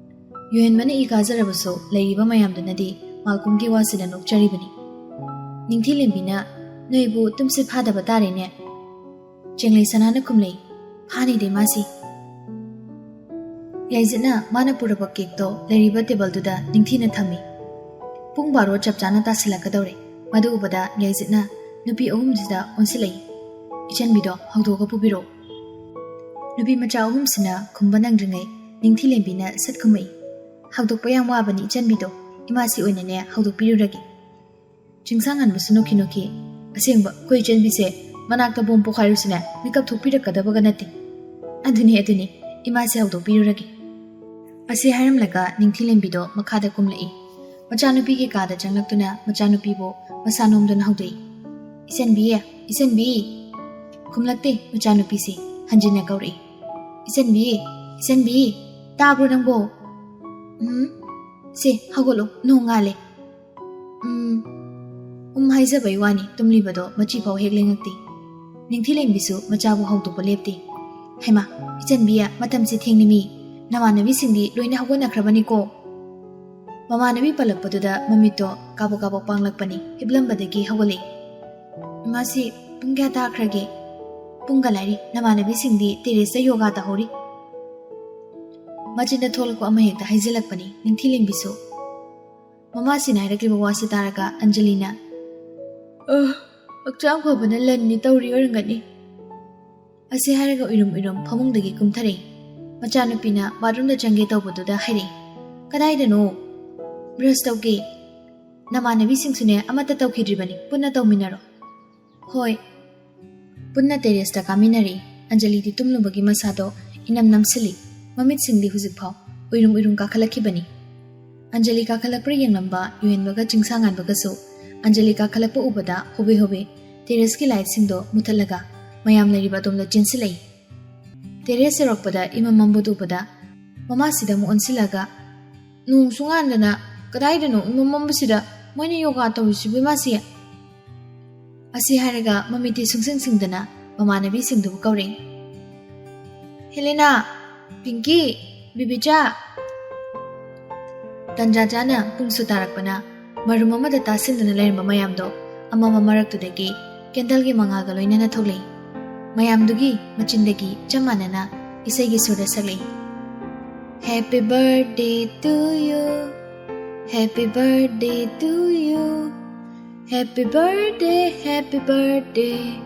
ꯌꯨꯍꯦꯟꯕꯅ ꯏ ꯀꯥꯖꯔꯕꯁꯨ ꯂꯩꯔꯤꯕ ꯃꯌꯥꯝꯗꯨꯅꯗꯤ ꯃꯥꯜꯀꯣꯝꯒꯤ ꯋꯥꯁꯤꯗ ꯅꯣꯛꯆꯔꯤꯕꯅꯤ꯫ ꯅꯤꯡꯊꯤꯂꯦꯝꯕꯤꯅ, "ꯅꯣꯏꯕꯨ ꯇꯨꯝꯁꯤꯠ ꯐꯥꯗꯕ ꯇꯥꯔꯦꯅꯦ?" ꯆꯦꯡꯂꯩ ꯁꯅꯥꯅ ꯈꯨꯝꯂꯩ, "ꯐꯥꯅꯤꯗꯦ ꯃꯥꯁꯤ꯫" ꯌꯥꯏꯖꯤꯠꯅ ꯃꯥꯅ ꯄꯨꯔꯛꯄ ꯀꯦꯛꯇꯣ ꯂꯩꯔꯤꯕ ꯇꯦꯕꯜꯗꯨꯗ ꯅꯤꯡꯊꯤꯅ ꯊꯝꯃꯤ꯫ ꯄꯨꯡ ꯕꯥꯔꯣ ꯆꯞ ꯆꯥꯅ ꯇꯥꯁꯤꯜꯂꯛꯀꯗꯧꯔꯦ꯫ ꯃꯗꯨ ꯎꯕꯗ ꯌꯥꯏꯖꯤꯠꯅ ꯅꯨꯄꯤ ꯑꯍꯨꯝꯁꯤꯗ ꯑꯣꯟꯁꯤꯜꯂꯛꯏ꯫ "ꯏꯆꯟꯕꯤꯗꯣ ꯍꯧꯗꯣꯛꯑꯒ ꯄꯨꯕꯤꯔꯛꯑꯣ꯫" ꯅꯨꯄꯤ ꯃꯆꯥ ꯑꯍꯨꯝꯁꯤꯅ ꯈꯨꯝꯕ ꯅꯪꯗ꯭ꯔꯤꯉꯩ ꯅꯤꯡꯊꯤꯂꯦꯝꯕꯤꯅ ꯁꯠ ꯈꯨꯝꯃꯛꯏ꯫ "ꯍꯧꯗꯣꯛꯄ ꯌꯥꯝ ꯋꯥꯕꯅꯤ ꯏꯆꯟꯕꯤꯗꯣ, ꯏꯃꯥꯁꯤ ꯑꯣꯏꯅꯅꯦ ꯍꯧꯗꯣꯛꯄꯤꯔꯨꯔꯒꯦ꯫" ꯆꯤꯡꯁꯥꯡꯉꯥꯟꯕꯁꯨ ꯅꯣꯛꯈꯤ ꯅꯣꯛꯈꯤ꯫ "ꯑꯁꯦꯡꯕ ꯑꯩꯈꯣꯏ ꯏꯆꯟꯕꯤꯁꯦ ꯃꯅꯥꯛꯇ ꯕꯣꯝ ꯄꯣꯈꯥꯏꯔꯨꯁꯨꯅꯦ ꯃꯤꯀꯞ ꯊꯣꯛꯄꯤꯔꯛꯀꯗꯕꯒ ꯅꯠꯇꯦ꯫" "ꯑꯗꯨꯅꯤ ꯑꯗꯨꯅꯤ, ꯏꯃꯥꯁꯦ ꯍꯧꯗꯣꯛꯄꯤꯔꯨꯔꯒꯦ꯫" ꯑꯁꯤ ꯍꯥꯏꯔꯝꯂꯒ ꯅꯤꯡꯊꯤꯂꯦꯝꯕꯤꯗꯣ ꯃꯈꯥꯗ ꯀꯨꯝꯂꯛꯏ꯫ ꯃꯆꯥꯅꯨꯄꯤꯒꯤ ꯀꯥꯗ ꯆꯪꯂꯛꯇꯨꯅ ꯃꯆꯥꯅꯨꯄꯤꯕꯨ ꯃꯁꯥ ꯅꯣꯝꯗꯨꯅ ꯍꯧꯗꯣꯛꯏ꯫ "ꯏꯆꯟꯕꯤ, ꯏꯆꯟꯕꯤ!" ꯈꯨꯝꯂꯛꯇꯦ ꯃꯆꯥꯅꯨꯄꯤꯁꯤ꯫ ꯍꯟꯖꯤꯟꯅ ꯀꯧꯔꯛꯏ꯫ "ꯏꯆꯟꯕꯤ, ꯏꯆꯟꯕꯤ, ꯇꯥꯕ꯭ꯔꯣ ꯅꯪꯕꯣ?" "ꯎꯝ, ꯁꯦ ꯍꯧꯒꯠꯂꯣ, ꯅꯣꯡ ꯉꯥꯜꯂꯦ꯫" "ꯎꯝ, ꯎꯝ" ꯍꯥꯏꯖꯕꯩ ꯋꯥꯅꯤ, ꯇꯨꯝꯂꯤꯕꯗꯣ ꯃꯆꯤ ꯐꯥꯎ ꯍꯦꯛ ꯂꯦꯡꯉꯛꯇꯦ꯫ ꯅꯤꯡꯊꯤꯂꯦꯝꯕꯤꯁꯨ ꯃꯆꯥꯕꯨ ꯍꯧꯗꯣꯛꯄ ꯂꯦꯞꯇꯦ꯫ "ꯍꯩꯃꯥ, ꯏꯆꯟꯕꯤ, ꯃꯇꯝꯁꯤ ꯊꯦꯡꯂꯤꯃꯤ, ꯅꯃꯥꯟꯅꯕꯤꯁꯤꯡꯗꯤ ꯂꯣꯏꯅ ꯍꯧꯒꯠꯅꯈ꯭ꯔꯕꯅꯤꯀꯣ꯫" ꯃꯃꯥꯟꯅꯕꯤ ꯄꯜꯂꯛꯄꯗꯨꯗ ꯃꯃꯤꯠꯇꯣ ꯀꯥꯕꯛ ꯀꯥꯕꯛ ꯄꯥꯡꯂꯛꯄꯅꯤ, ꯍꯤꯞꯂꯝꯕꯗꯒꯤ ꯍꯧꯒꯠꯂꯛꯏ꯫ "ꯏꯃꯥꯁꯤ ꯄꯨꯡ ꯀꯌꯥ ꯇꯥꯈ꯭ꯔꯒꯦ?" "ꯄꯨꯡꯒ ꯂꯥꯏꯔꯤ, ꯅꯃꯥꯟꯅꯕꯤꯁꯤꯡꯗꯤ ꯇꯦꯔꯦꯁꯇ ꯌꯣꯒꯥ ꯇꯧꯍꯧꯔꯤ꯫" ꯃꯆꯤꯟꯗ ꯊꯣꯛꯂꯛꯄ ꯑꯃ ꯍꯦꯛꯇ ꯍꯥꯏꯖꯤꯜꯂꯛꯄꯅꯤ ꯅꯤꯡꯊꯤꯂꯦꯝꯕꯤꯁꯨ꯫ ꯃꯃꯥꯁꯤꯅ ꯍꯥꯏꯔꯛꯂꯤꯕ ꯋꯥꯁꯤ ꯇꯥꯔꯒ ꯑꯟꯖꯂꯤꯅ, "ꯑ, ꯍꯛꯆꯥꯡ ꯐꯕꯅ ꯂꯟꯅꯤ ꯇꯧꯔꯤ ꯑꯣꯏꯔꯝꯒꯅꯤ" ꯑꯁꯤ ꯍꯥꯏꯔꯒ ꯎꯏꯔꯨꯝ ꯎꯏꯔꯨꯝ ꯐꯃꯨꯡꯗꯒꯤ ꯀꯨꯝꯊꯔꯛꯏ꯫ ꯃꯆꯥꯅꯨꯄꯤꯅ ꯕꯥꯠꯔꯨꯝꯗ ꯆꯪꯒꯦ ꯇꯧꯕꯗꯨꯗ ꯍꯥꯏꯔꯛꯏ, "ꯀꯗꯥꯏꯗꯅꯣ?" "ꯕ꯭ꯔꯁ ꯇꯧꯒꯦ꯫" "ꯅꯃꯥꯟꯅꯕꯤꯁꯤꯡꯁꯨꯅꯦ ꯑꯃꯠꯇ ꯇꯧꯈꯤꯗ꯭ꯔꯤꯕꯅꯤ, ꯄꯨꯟꯅ ꯇꯧꯃꯤꯟꯅꯔꯣ꯫" "ꯍꯣꯏ꯫" ꯄꯨꯟꯅ ꯇꯦꯔꯦꯁꯇ ꯀꯥꯃꯤꯟꯅꯔꯛꯏ꯫ ꯑꯟꯖꯂꯤꯗꯤ ꯇꯨꯝꯂꯨꯕꯒꯤ ꯃꯁꯥꯗꯣ ꯏꯅꯝ ꯅꯝꯁꯤꯜꯂꯤ꯫ ꯃꯃꯤꯠꯁꯤꯡꯗꯤ ꯍꯧꯖꯤꯛꯐꯥꯎ ꯎꯏꯔꯨꯝ ꯎꯏꯔꯨꯝ ꯀꯥꯈꯠꯂꯛꯈꯤꯕꯅꯤ꯫ ꯑꯟꯖꯂꯤ ꯀꯥꯈꯠꯂꯛꯄ꯭ꯔꯥ ꯌꯦꯡꯂꯝꯕ ꯌꯨꯍꯦꯟꯕꯒ ꯆꯤꯡꯁꯥꯡꯉꯥꯟꯕꯒꯁꯨ ꯑꯟꯖꯂꯤ ꯀꯥꯈꯠꯂꯛꯄ ꯎꯕꯗ ꯍꯣꯕꯦ ꯍꯣꯕꯦ ꯇꯦꯔꯦꯁꯀꯤ ꯂꯥꯏꯠꯁꯤꯡꯗꯣ ꯃꯨꯊꯠꯂꯒ ꯃꯌꯥꯝ ꯂꯩꯔꯤꯕ ꯑꯗꯣꯝꯗ ꯆꯦꯟꯁꯤꯜꯂꯛꯏ꯫ ꯇꯦꯔꯦꯁ ꯌꯧꯔꯛꯄꯗ ꯏꯃꯝ ꯃꯝꯕꯗꯨ ꯎꯕꯗ ꯃꯃꯥꯁꯤꯗ ꯑꯃꯨꯛ ꯑꯣꯟꯁꯤꯜꯂꯒ, "ꯅꯣꯡꯁꯨ ꯉꯥꯟꯗꯅ ꯀꯗꯥꯏꯗꯅꯣ ꯏꯃꯝ ꯃꯝꯕꯁꯤꯗ ꯃꯣꯏꯅ ꯌꯣꯒꯥ ꯇꯧꯔꯤꯁꯤꯕꯨ ꯏꯃꯥꯁꯤ?" ꯑꯁꯤ ꯍꯥꯏꯔꯒ ꯃꯃꯤꯠꯇꯤ ꯁꯨꯡꯁꯤꯡ ꯁꯤꯡꯗꯅ ꯃꯃꯥꯟꯅꯕꯤꯁꯤꯡꯗꯨꯕꯨ ꯀꯧꯔꯛꯏ꯫ "ꯍꯦꯂꯦꯅꯥ, ꯄꯤꯡꯀꯤ, ꯕꯤꯕꯤꯆꯥ!" ꯇꯟꯖꯥ ꯆꯥꯅ ꯄꯨꯡꯁꯨ ꯇꯥꯔꯛꯄꯅ ꯃꯔꯨꯝ ꯑꯃꯗ ꯇꯥꯁꯤꯟꯗꯨꯅ ꯂꯩꯔꯝꯕ ꯃꯌꯥꯝꯗꯣ ꯑꯃꯝꯕ ꯃꯔꯛꯇꯨꯗꯒꯤ ꯀꯦꯟꯗꯜꯒꯤ ꯃꯉꯥꯜꯒ ꯂꯣꯏꯅꯅ ꯊꯣꯛꯂꯛꯏ꯫ ꯃꯌꯥꯝꯗꯨꯒꯤ ꯃꯆꯤꯟꯗꯒꯤ ꯆꯞ ꯃꯥꯟꯅꯅ ꯏꯁꯩꯒꯤ ꯁꯨꯔꯗ ꯁꯛꯂꯛꯏ꯫ "Happy birthday to you, happy birthday to you, Happy birthday, happy birthday,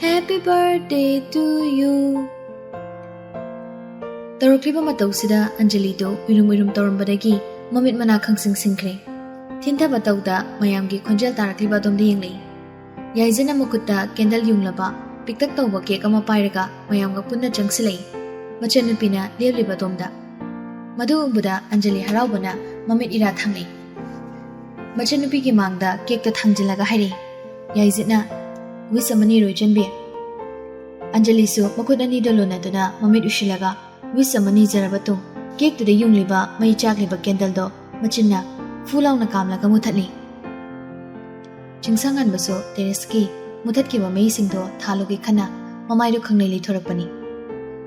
happy birthday to you. ꯇꯧꯔꯛꯂꯤꯕ ꯃꯇꯧꯁꯤꯗ ꯑꯟꯖꯂꯤꯗꯨ ꯎꯏꯔꯨꯝ ꯎꯏꯔꯨꯝ ꯇꯧꯔꯝꯕꯗꯒꯤ ꯃꯃꯤꯠ ꯃꯅꯥ ꯈꯪꯁꯤꯡ ꯁꯤꯡꯈ꯭ꯔꯦ꯫ ꯊꯤꯟꯊꯕ ꯇꯧꯗ ꯃꯌꯥꯝꯒꯤ ꯈꯣꯟꯖꯦꯜ ꯇꯥꯔꯛꯂꯤꯕ ꯑꯗꯣꯝꯗ ꯌꯦꯡꯂꯛꯏ꯫ ꯌꯥꯏꯖꯅ ꯃꯈꯨꯠꯇ ꯀꯦꯟꯗꯜ ꯌꯨꯡꯂꯕ ꯄꯤꯛꯇꯛ ꯇꯧꯕ ꯀꯦꯛ ꯑꯃ ꯄꯥꯏꯔꯒ ꯃꯌꯥꯝꯒ ꯄꯨꯟꯅ ꯆꯪꯁꯤꯜꯂꯛꯏ꯫ ꯃꯆꯟꯅꯨꯄꯤꯅ ꯂꯦꯞꯂꯤꯕ ꯑꯗꯣꯝꯗ꯫ ꯃꯗꯨ ꯎꯕꯗ ꯑꯟꯖꯂꯤ ꯍꯔꯥꯎꯕꯅ ꯃꯃꯤꯠ ꯏꯔꯥ ꯊꯥꯡꯂꯛꯏ꯫ ꯃꯆꯟꯅꯨꯄꯤꯒꯤ ꯃꯥꯡꯗ ꯀꯦꯛꯇ ꯊꯥꯡꯖꯤꯜꯂꯒ ꯍꯥꯏꯔꯛꯏ꯫ ꯌꯥꯏꯖꯤꯠꯅ, "Wish ꯑꯃꯅꯤ ꯔꯣꯏꯆꯟꯕꯤ꯫" ꯑꯟꯖꯂꯤꯁꯨ ꯃꯈꯨꯠ ꯑꯅꯤꯗ ꯂꯣꯟꯅꯗꯨꯅ ꯃꯃꯤꯠ ꯎꯏꯁꯤꯜꯂꯒ wish ꯑꯃꯅꯤ ꯖꯔꯕ ꯇꯨꯡ ꯀꯦꯛꯇꯨꯗ ꯌꯨꯡꯂꯤꯕ ꯃꯩ ꯆꯥꯛꯂꯤꯕ ꯀꯦꯟꯗꯜꯗꯣ ꯃꯆꯤꯟꯅ ꯐꯨ ꯂꯥꯎꯅ ꯀꯥꯝꯂꯒ ꯃꯨꯊꯠꯂꯤ꯫ ꯆꯤꯡꯁꯥꯡꯉꯥꯟꯕꯁꯨ ꯇꯦꯔꯦꯁꯀꯤ ꯃꯨꯊꯠꯈꯤꯕ ꯃꯩꯁꯤꯡꯗꯣ ꯊꯥꯜꯂꯨꯒꯦ ꯈꯟꯅ ꯃꯃꯥꯏꯗꯨ ꯈꯪꯂꯩ ꯂꯩꯊꯣꯔꯛꯄꯅꯤ꯫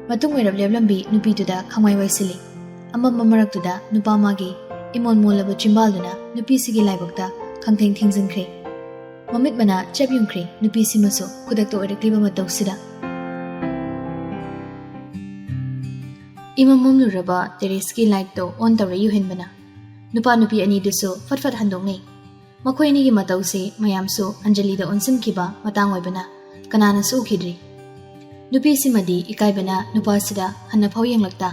ꯃꯇꯨꯡ ꯑꯣꯏꯔꯞ ꯂꯦꯞꯂꯝꯕꯤ ꯅꯨꯄꯤꯗꯨꯗ ꯈꯪꯋꯥꯏ ꯋꯥꯏꯁꯤꯜꯂꯤ꯫ ꯑꯃꯝꯕ ꯃꯔꯛꯇꯨꯗ ꯅꯨꯄꯥ ꯃꯥꯒꯤ ꯏꯃꯣꯟ ꯃꯣꯜꯂꯕ ꯆꯤꯝꯕꯥꯜꯗꯨꯅ ꯅꯨꯄꯤꯁꯤꯒꯤ ꯂꯥꯏꯕꯛꯇ ꯈꯪꯊꯦꯡ ꯊꯦꯡꯖꯤꯟꯈ꯭ꯔꯦ꯫ ꯃꯃꯤꯠ ꯃꯅꯥ ꯆꯞ ꯌꯨꯡꯈ꯭ꯔꯦ ꯅꯨꯄꯤꯁꯤꯃꯁꯨ ꯈꯨꯗꯛꯇ ꯑꯣꯏꯔꯛꯂꯤꯕ ꯃꯇꯧꯁꯤꯗ꯫ ꯏꯃꯝ ꯃꯝꯂꯨꯔꯕ ꯇꯦꯔꯦꯁꯀꯤ ꯂꯥꯏꯠꯇꯣ ꯑꯣꯟ ꯇꯧꯔꯦ ꯌꯨꯍꯦꯟꯕꯅ꯫ ꯅꯨꯄꯥ ꯅꯨꯄꯤ ꯑꯅꯤꯗꯨꯁꯨ ꯐꯠ ꯐꯠ ꯍꯟꯗꯣꯛꯅꯩ꯫ ꯃꯈꯣꯏ ꯑꯅꯤꯒꯤ ꯃꯇꯧꯁꯤ ꯃꯌꯥꯝꯁꯨ ꯑꯟꯖꯂꯤꯗ ꯑꯣꯟꯁꯤꯟꯈꯤꯕ ꯃꯇꯥꯡ ꯑꯣꯏꯕꯅ ꯀꯅꯥꯅꯁꯨ ꯎꯈꯤꯗ꯭ꯔꯤ꯫ ꯅꯨꯄꯤꯁꯤꯃꯗꯤ ꯏꯀꯥꯏꯕꯅ ꯅꯨꯄꯥꯁꯤꯗ ꯍꯟꯅꯐꯥꯎ ꯌꯦꯡꯂꯛꯇ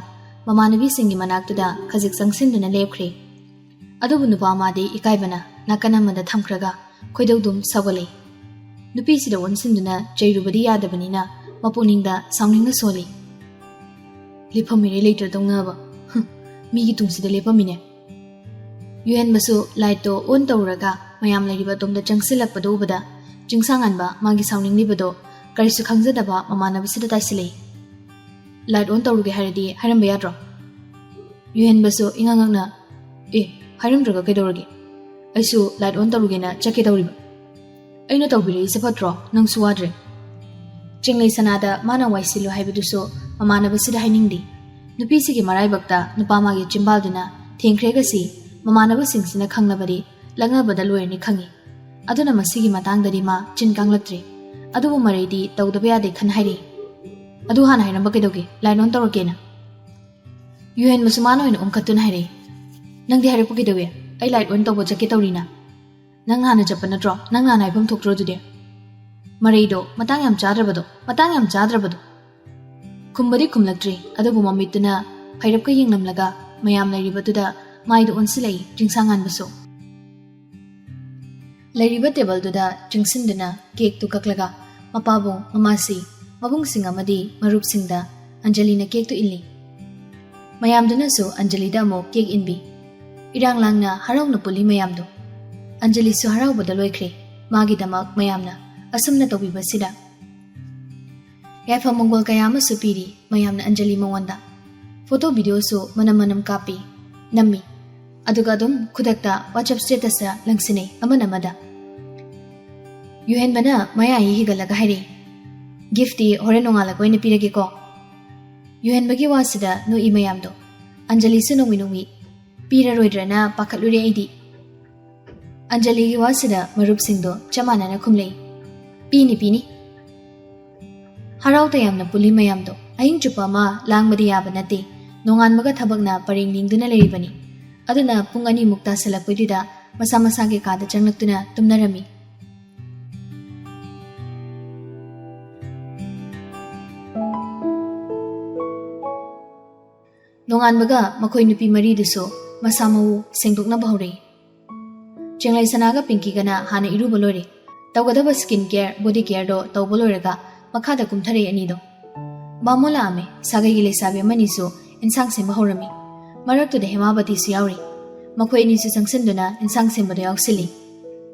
ꯃꯃꯥꯟꯅꯕꯤꯁꯤꯡꯒꯤ ꯃꯅꯥꯛꯇꯨꯗ ꯈꯖꯤꯛ ꯆꯪꯁꯤꯟꯗꯨꯅ ꯂꯦꯞꯈ꯭ꯔꯦ꯫ ꯑꯗꯨꯕꯨ ꯅꯨꯄꯥ ꯑꯃꯗꯤ ꯏꯀꯥꯏꯕꯅ ꯅꯥꯀꯟ ꯑꯃꯗ ꯊꯝꯈ꯭ꯔꯒ ꯈꯣꯏꯗꯧꯗꯨꯝ ꯁꯥꯎꯒꯠꯂꯤ꯫ ꯅꯨꯄꯤꯁꯤꯗ ꯑꯣꯟꯁꯤꯟꯗꯨꯅ ꯆꯩꯔꯨꯕꯗꯤ ꯌꯥꯗꯕꯅꯤꯅ ꯃꯄꯨꯛꯅꯤꯡꯗ ꯁꯥꯎꯅꯤꯡꯅ ꯁꯣꯜꯂꯤ꯫ "ꯂꯦꯞꯐꯝ ꯏꯔꯩ ꯂꯩꯇ꯭ꯔꯗꯧꯅꯕ꯫ ꯍꯨꯝ, ꯃꯤꯒꯤ ꯇꯨꯡꯁꯤꯗ ꯂꯦꯞꯄꯝꯃꯤꯅꯦ꯫" ꯌꯨꯍꯦꯟꯕꯁꯨ ꯂꯥꯏꯠꯇꯣ ꯑꯣꯟ ꯇꯧꯔꯒ ꯃꯌꯥꯝ ꯂꯩꯔꯤꯕ ꯑꯗꯣꯝꯗ ꯆꯪꯁꯤꯜꯂꯛꯄꯗꯨ ꯎꯕꯗ ꯆꯤꯡꯁꯥꯡꯉꯥꯟꯕ ꯃꯥꯒꯤ ꯁꯥꯎꯅꯤꯡꯂꯤꯕꯗꯣ ꯀꯔꯤꯁꯨ ꯈꯪꯖꯗꯕ ꯃꯃꯥꯟꯅꯕꯁꯤꯗ ꯇꯥꯏꯁꯤꯜꯂꯛꯏ꯫ "ꯂꯥꯏꯠ ꯑꯣꯟ ꯇꯧꯔꯨꯒꯦ ꯍꯥꯏꯔꯗꯤ ꯍꯥꯏꯔꯝꯕ ꯌꯥꯗ꯭ꯔꯣ?" ꯌꯨꯍꯦꯟꯕꯁꯨ ꯏꯉꯛ ꯉꯛꯅ, "ꯑꯦ, ꯍꯥꯏꯔꯝꯗ꯭ꯔꯒ ꯀꯩꯗꯧꯔꯒꯦ? ꯑꯩꯁꯨ ꯂꯥꯏꯠ ꯑꯣꯟ ꯇꯧꯔꯨꯒꯦꯅ ꯆꯠꯀꯦ ꯇꯧꯔꯤꯕ꯫ ꯑꯩꯅ ꯇꯧꯕꯤꯔꯛꯏꯁꯦ ꯐꯠꯇ꯭ꯔꯣ? ꯅꯪꯁꯨ ꯋꯥꯗ꯭ꯔꯦ꯫" ꯆꯤꯡꯂꯩ ꯁꯅꯥꯗ ꯃꯥꯅ ꯋꯥꯏꯁꯤꯜꯂꯨ ꯍꯥꯏꯕꯗꯨꯁꯨ ꯃꯃꯥꯟꯅꯕꯁꯤꯗ ꯍꯥꯏꯅꯤꯡꯗꯦ꯫ ꯅꯨꯄꯤꯁꯤꯒꯤ ꯃꯔꯥꯏꯕꯛꯇ ꯅꯨꯄꯥ ꯃꯥꯒꯤ ꯆꯤꯝꯕꯥꯜꯗꯨꯅ ꯊꯦꯡꯈ꯭ꯔꯦꯒꯁꯤ ꯃꯃꯥꯟꯅꯕꯁꯤꯡꯁꯤꯅ ꯈꯪꯂꯕꯗꯤ ꯂꯛꯅꯕꯗ ꯂꯣꯏꯔꯅꯤ ꯈꯪꯏ꯫ ꯑꯗꯨꯅ ꯃꯁꯤꯒꯤ ꯃꯇꯥꯡꯗꯗꯤ ꯃꯥ ꯆꯤꯟ ꯀꯥꯡꯂꯛꯇ꯭ꯔꯦ꯫ ꯑꯗꯨꯕꯨ ꯃꯔꯩꯗꯤ ꯇꯧꯗꯕ ꯌꯥꯗꯦ ꯈꯟ ꯍꯥꯏꯔꯤ꯫ "ꯑꯗꯨ ꯍꯥꯟꯅ ꯍꯥꯏꯔꯝꯕ ꯀꯩꯗꯧꯒꯦ? ꯂꯥꯏꯠ ꯑꯣꯟ ꯇꯧꯔꯛꯀꯦꯅ?" ꯌꯨꯍꯦꯟꯕꯁꯨ ꯃꯥꯅ ꯑꯣꯏꯅ ꯑꯣꯟꯈꯠꯇꯨꯅ ꯍꯥꯏꯔꯛꯏ꯫ "ꯅꯪꯗꯤ ꯍꯥꯏꯔꯛꯄ ꯀꯩꯗꯧꯋꯦ? ꯑꯩ ꯂꯥꯏꯠ ꯑꯣꯟ ꯇꯧꯕ ꯆꯠꯀꯦ ꯇꯧꯔꯤꯅ꯫" "ꯅꯪ ꯍꯥꯟꯅ ꯆꯠꯄ ꯅꯠꯇ꯭ꯔꯣ? ꯅꯪ ꯍꯥꯟꯅ ꯍꯥꯏꯐꯝ ꯊꯣꯛꯇ꯭ꯔꯣ ꯑꯗꯨꯗꯤ?" ꯃꯔꯩꯗꯣ ꯃꯇꯥꯡ ꯌꯥꯝ ꯆꯥꯗ꯭ꯔꯕꯗꯣ, ꯃꯇꯥꯡ ꯌꯥꯝ ꯆꯥꯗ꯭ꯔꯕꯗꯣ꯫ ꯈꯨꯝꯕꯗꯤ ꯈꯨꯝꯂꯛꯇ꯭ꯔꯤ, ꯑꯗꯨꯕꯨ ꯃꯃꯤꯠꯇꯨꯅ ꯐꯩꯔꯞꯀ ꯌꯦꯡꯂꯝꯂꯒ ꯃꯌꯥꯝ ꯂꯩꯔꯤꯕꯗꯨꯗ ꯃꯥꯏꯗꯨ ꯑꯣꯟꯁꯤꯜꯂꯛꯏ ꯆꯤꯡꯁꯥꯡꯉꯥꯟꯕꯁꯨ꯫ ꯂꯩꯔꯤꯕ ꯇꯦꯕꯜꯗꯨꯗ ꯆꯪꯁꯤꯟꯗꯨꯅ ꯀꯦꯛꯇꯨ ꯀꯛꯂꯒ ꯃꯄꯥꯕꯨꯡ, ꯃꯃꯥꯁꯤ, ꯃꯕꯨꯡꯁꯤꯡ ꯑꯃꯗꯤ ꯃꯔꯨꯞꯁꯤꯡꯗ ꯑꯟꯖꯂꯤꯅ ꯀꯦꯛꯇꯨ ꯏꯜꯂꯤ꯫ ꯃꯌꯥꯝꯗꯨꯅꯁꯨ ꯑꯟꯖꯂꯤꯗ ꯑꯃꯨꯛ ꯀꯦꯛ ꯏꯟꯕꯤ꯫ ꯏꯔꯥꯡ ꯂꯥꯡꯅ ꯍꯔꯥꯎꯅ ꯄꯨꯜꯂꯤ ꯃꯌꯥꯝꯗꯨ꯫ ꯑꯟꯖꯂꯤꯁꯨ ꯍꯔꯥꯎꯕꯗ ꯂꯣꯏꯈ꯭ꯔꯦ꯫ ꯃꯥꯒꯤꯗꯃꯛ ꯃꯌꯥꯝꯅ ꯑꯁꯨꯝꯅ ꯇꯧꯕꯤꯕꯁꯤꯗ ꯌꯥꯏꯐ ꯃꯪꯒꯣꯜ ꯀꯌꯥ ꯑꯃꯁꯨ ꯄꯤꯔꯤ ꯃꯌꯥꯝꯅ ꯑꯟꯖꯂꯤ ꯃꯉꯣꯟꯗ꯫ ꯐꯣꯇꯣ ꯚꯤꯗꯤꯑꯣꯁꯨ ꯃꯅꯝ ꯃꯅꯝ ꯀꯥꯞꯄꯤ, ꯅꯝꯃꯤ꯫ ꯑꯗꯨꯒ ꯑꯗꯨꯝ ꯈꯨꯗꯛꯇ WhatsApp statusꯇ ꯂꯪꯁꯤꯟꯅꯩ ꯑꯃꯅ ꯑꯃꯗ꯫ ꯌꯨꯍꯦꯟꯕꯅ ꯃꯌꯥ ꯍꯤꯒꯠꯂꯒ ꯍꯥꯏꯔꯛꯏ, "ꯒꯤꯐꯇꯤ ꯍꯣꯔꯦꯟ ꯅꯣꯡꯉꯥꯜꯂꯛꯄ ꯑꯣꯏꯅ ꯄꯤꯔꯒꯦꯀꯣ?" ꯌꯨꯍꯦꯟꯕꯒꯤ ꯋꯥꯁꯤꯗ ꯅꯣꯛꯏ ꯃꯌꯥꯝꯗꯣ꯫ ꯑꯟꯖꯂꯤꯁꯨ ꯅꯣꯡꯏ ꯅꯣꯡꯏ꯫ ꯄꯤꯔꯔꯣꯏꯗ꯭ꯔꯅ ꯄꯥꯈꯠꯂꯨꯔꯦ ꯑꯩꯗꯤ꯫ ꯑꯟꯖꯂꯤꯒꯤ ꯋꯥꯁꯤꯗ ꯃꯔꯨꯞꯁꯤꯡꯗꯣ ꯆꯞ ꯃꯥꯟꯅꯅ ꯈꯨꯝꯂꯛꯏ, "ꯄꯤꯅꯤ, ꯄꯤꯅꯤ꯫" ꯍꯔꯥꯎ ꯇꯌꯥꯝꯅ ꯄꯨꯜꯂꯤ ꯃꯌꯥꯝꯗꯣ꯫ ꯑꯍꯤꯡ ꯆꯨꯞꯄ ꯑꯃ ꯂꯥꯡꯕꯗꯤ ꯌꯥꯕ ꯅꯠꯇꯦ꯫ ꯅꯣꯡꯉꯥꯟꯕꯒ ꯊꯕꯛꯅ ꯄꯔꯦꯡ ꯂꯦꯡꯗꯨꯅ ꯂꯩꯔꯤꯕꯅꯤ꯫ ꯑꯗꯨꯅ ꯄꯨꯡ ꯑꯅꯤꯃꯨꯛ ꯇꯥꯁꯜꯂꯛꯄꯩꯗꯨꯗ ꯃꯁꯥ ꯃꯁꯥꯒꯤ ꯀꯥꯗ ꯆꯪꯂꯛꯇꯨꯅ ꯇꯨꯝꯅꯔꯝꯃꯤ꯫ ꯅꯣꯡꯉꯥꯟꯕꯒ ꯃꯈꯣꯏ ꯅꯨꯄꯤ ꯃꯔꯤꯗꯨꯁꯨ ꯃꯁꯥ ꯃꯎ ꯁꯦꯡꯗꯣꯛꯅꯕ ꯍꯧꯔꯛꯏ꯫ ꯆꯦꯡꯂꯩ ꯁꯅꯥꯒ ꯄꯤꯡꯀꯤꯒꯅ ꯍꯥꯟꯅ ꯏꯔꯨꯕ ꯂꯣꯏꯔꯦ꯫ ꯇꯧꯒꯗꯕ skin care, body careꯗꯣ ꯇꯧꯕ ꯂꯣꯏꯔꯒ ꯃꯈꯥꯗ ꯀꯨꯝꯊꯔꯛꯏ ꯑꯅꯤꯗꯣ꯫ ꯕꯥꯃꯣꯟ ꯂꯥꯛꯑꯝꯃꯦ꯫ ꯁꯥꯒꯩꯒꯤ ꯂꯩꯁꯥꯕꯤ ꯑꯃꯅꯤꯁꯨ ꯏꯟꯁꯥꯡ ꯁꯦꯝꯕ ꯍꯧꯔꯝꯃꯤ꯫ ꯃꯔꯛꯇꯨꯗ ꯍꯦꯃꯥꯕꯇꯤꯁꯨ ꯌꯥꯎꯔꯤ꯫ ꯃꯈꯣꯏ ꯑꯅꯤꯁꯨ ꯆꯪꯁꯤꯟꯗꯨꯅ ꯏꯟꯁꯥꯡ ꯁꯦꯝꯕꯗ ꯌꯥꯎꯁꯤꯜꯂꯤ꯫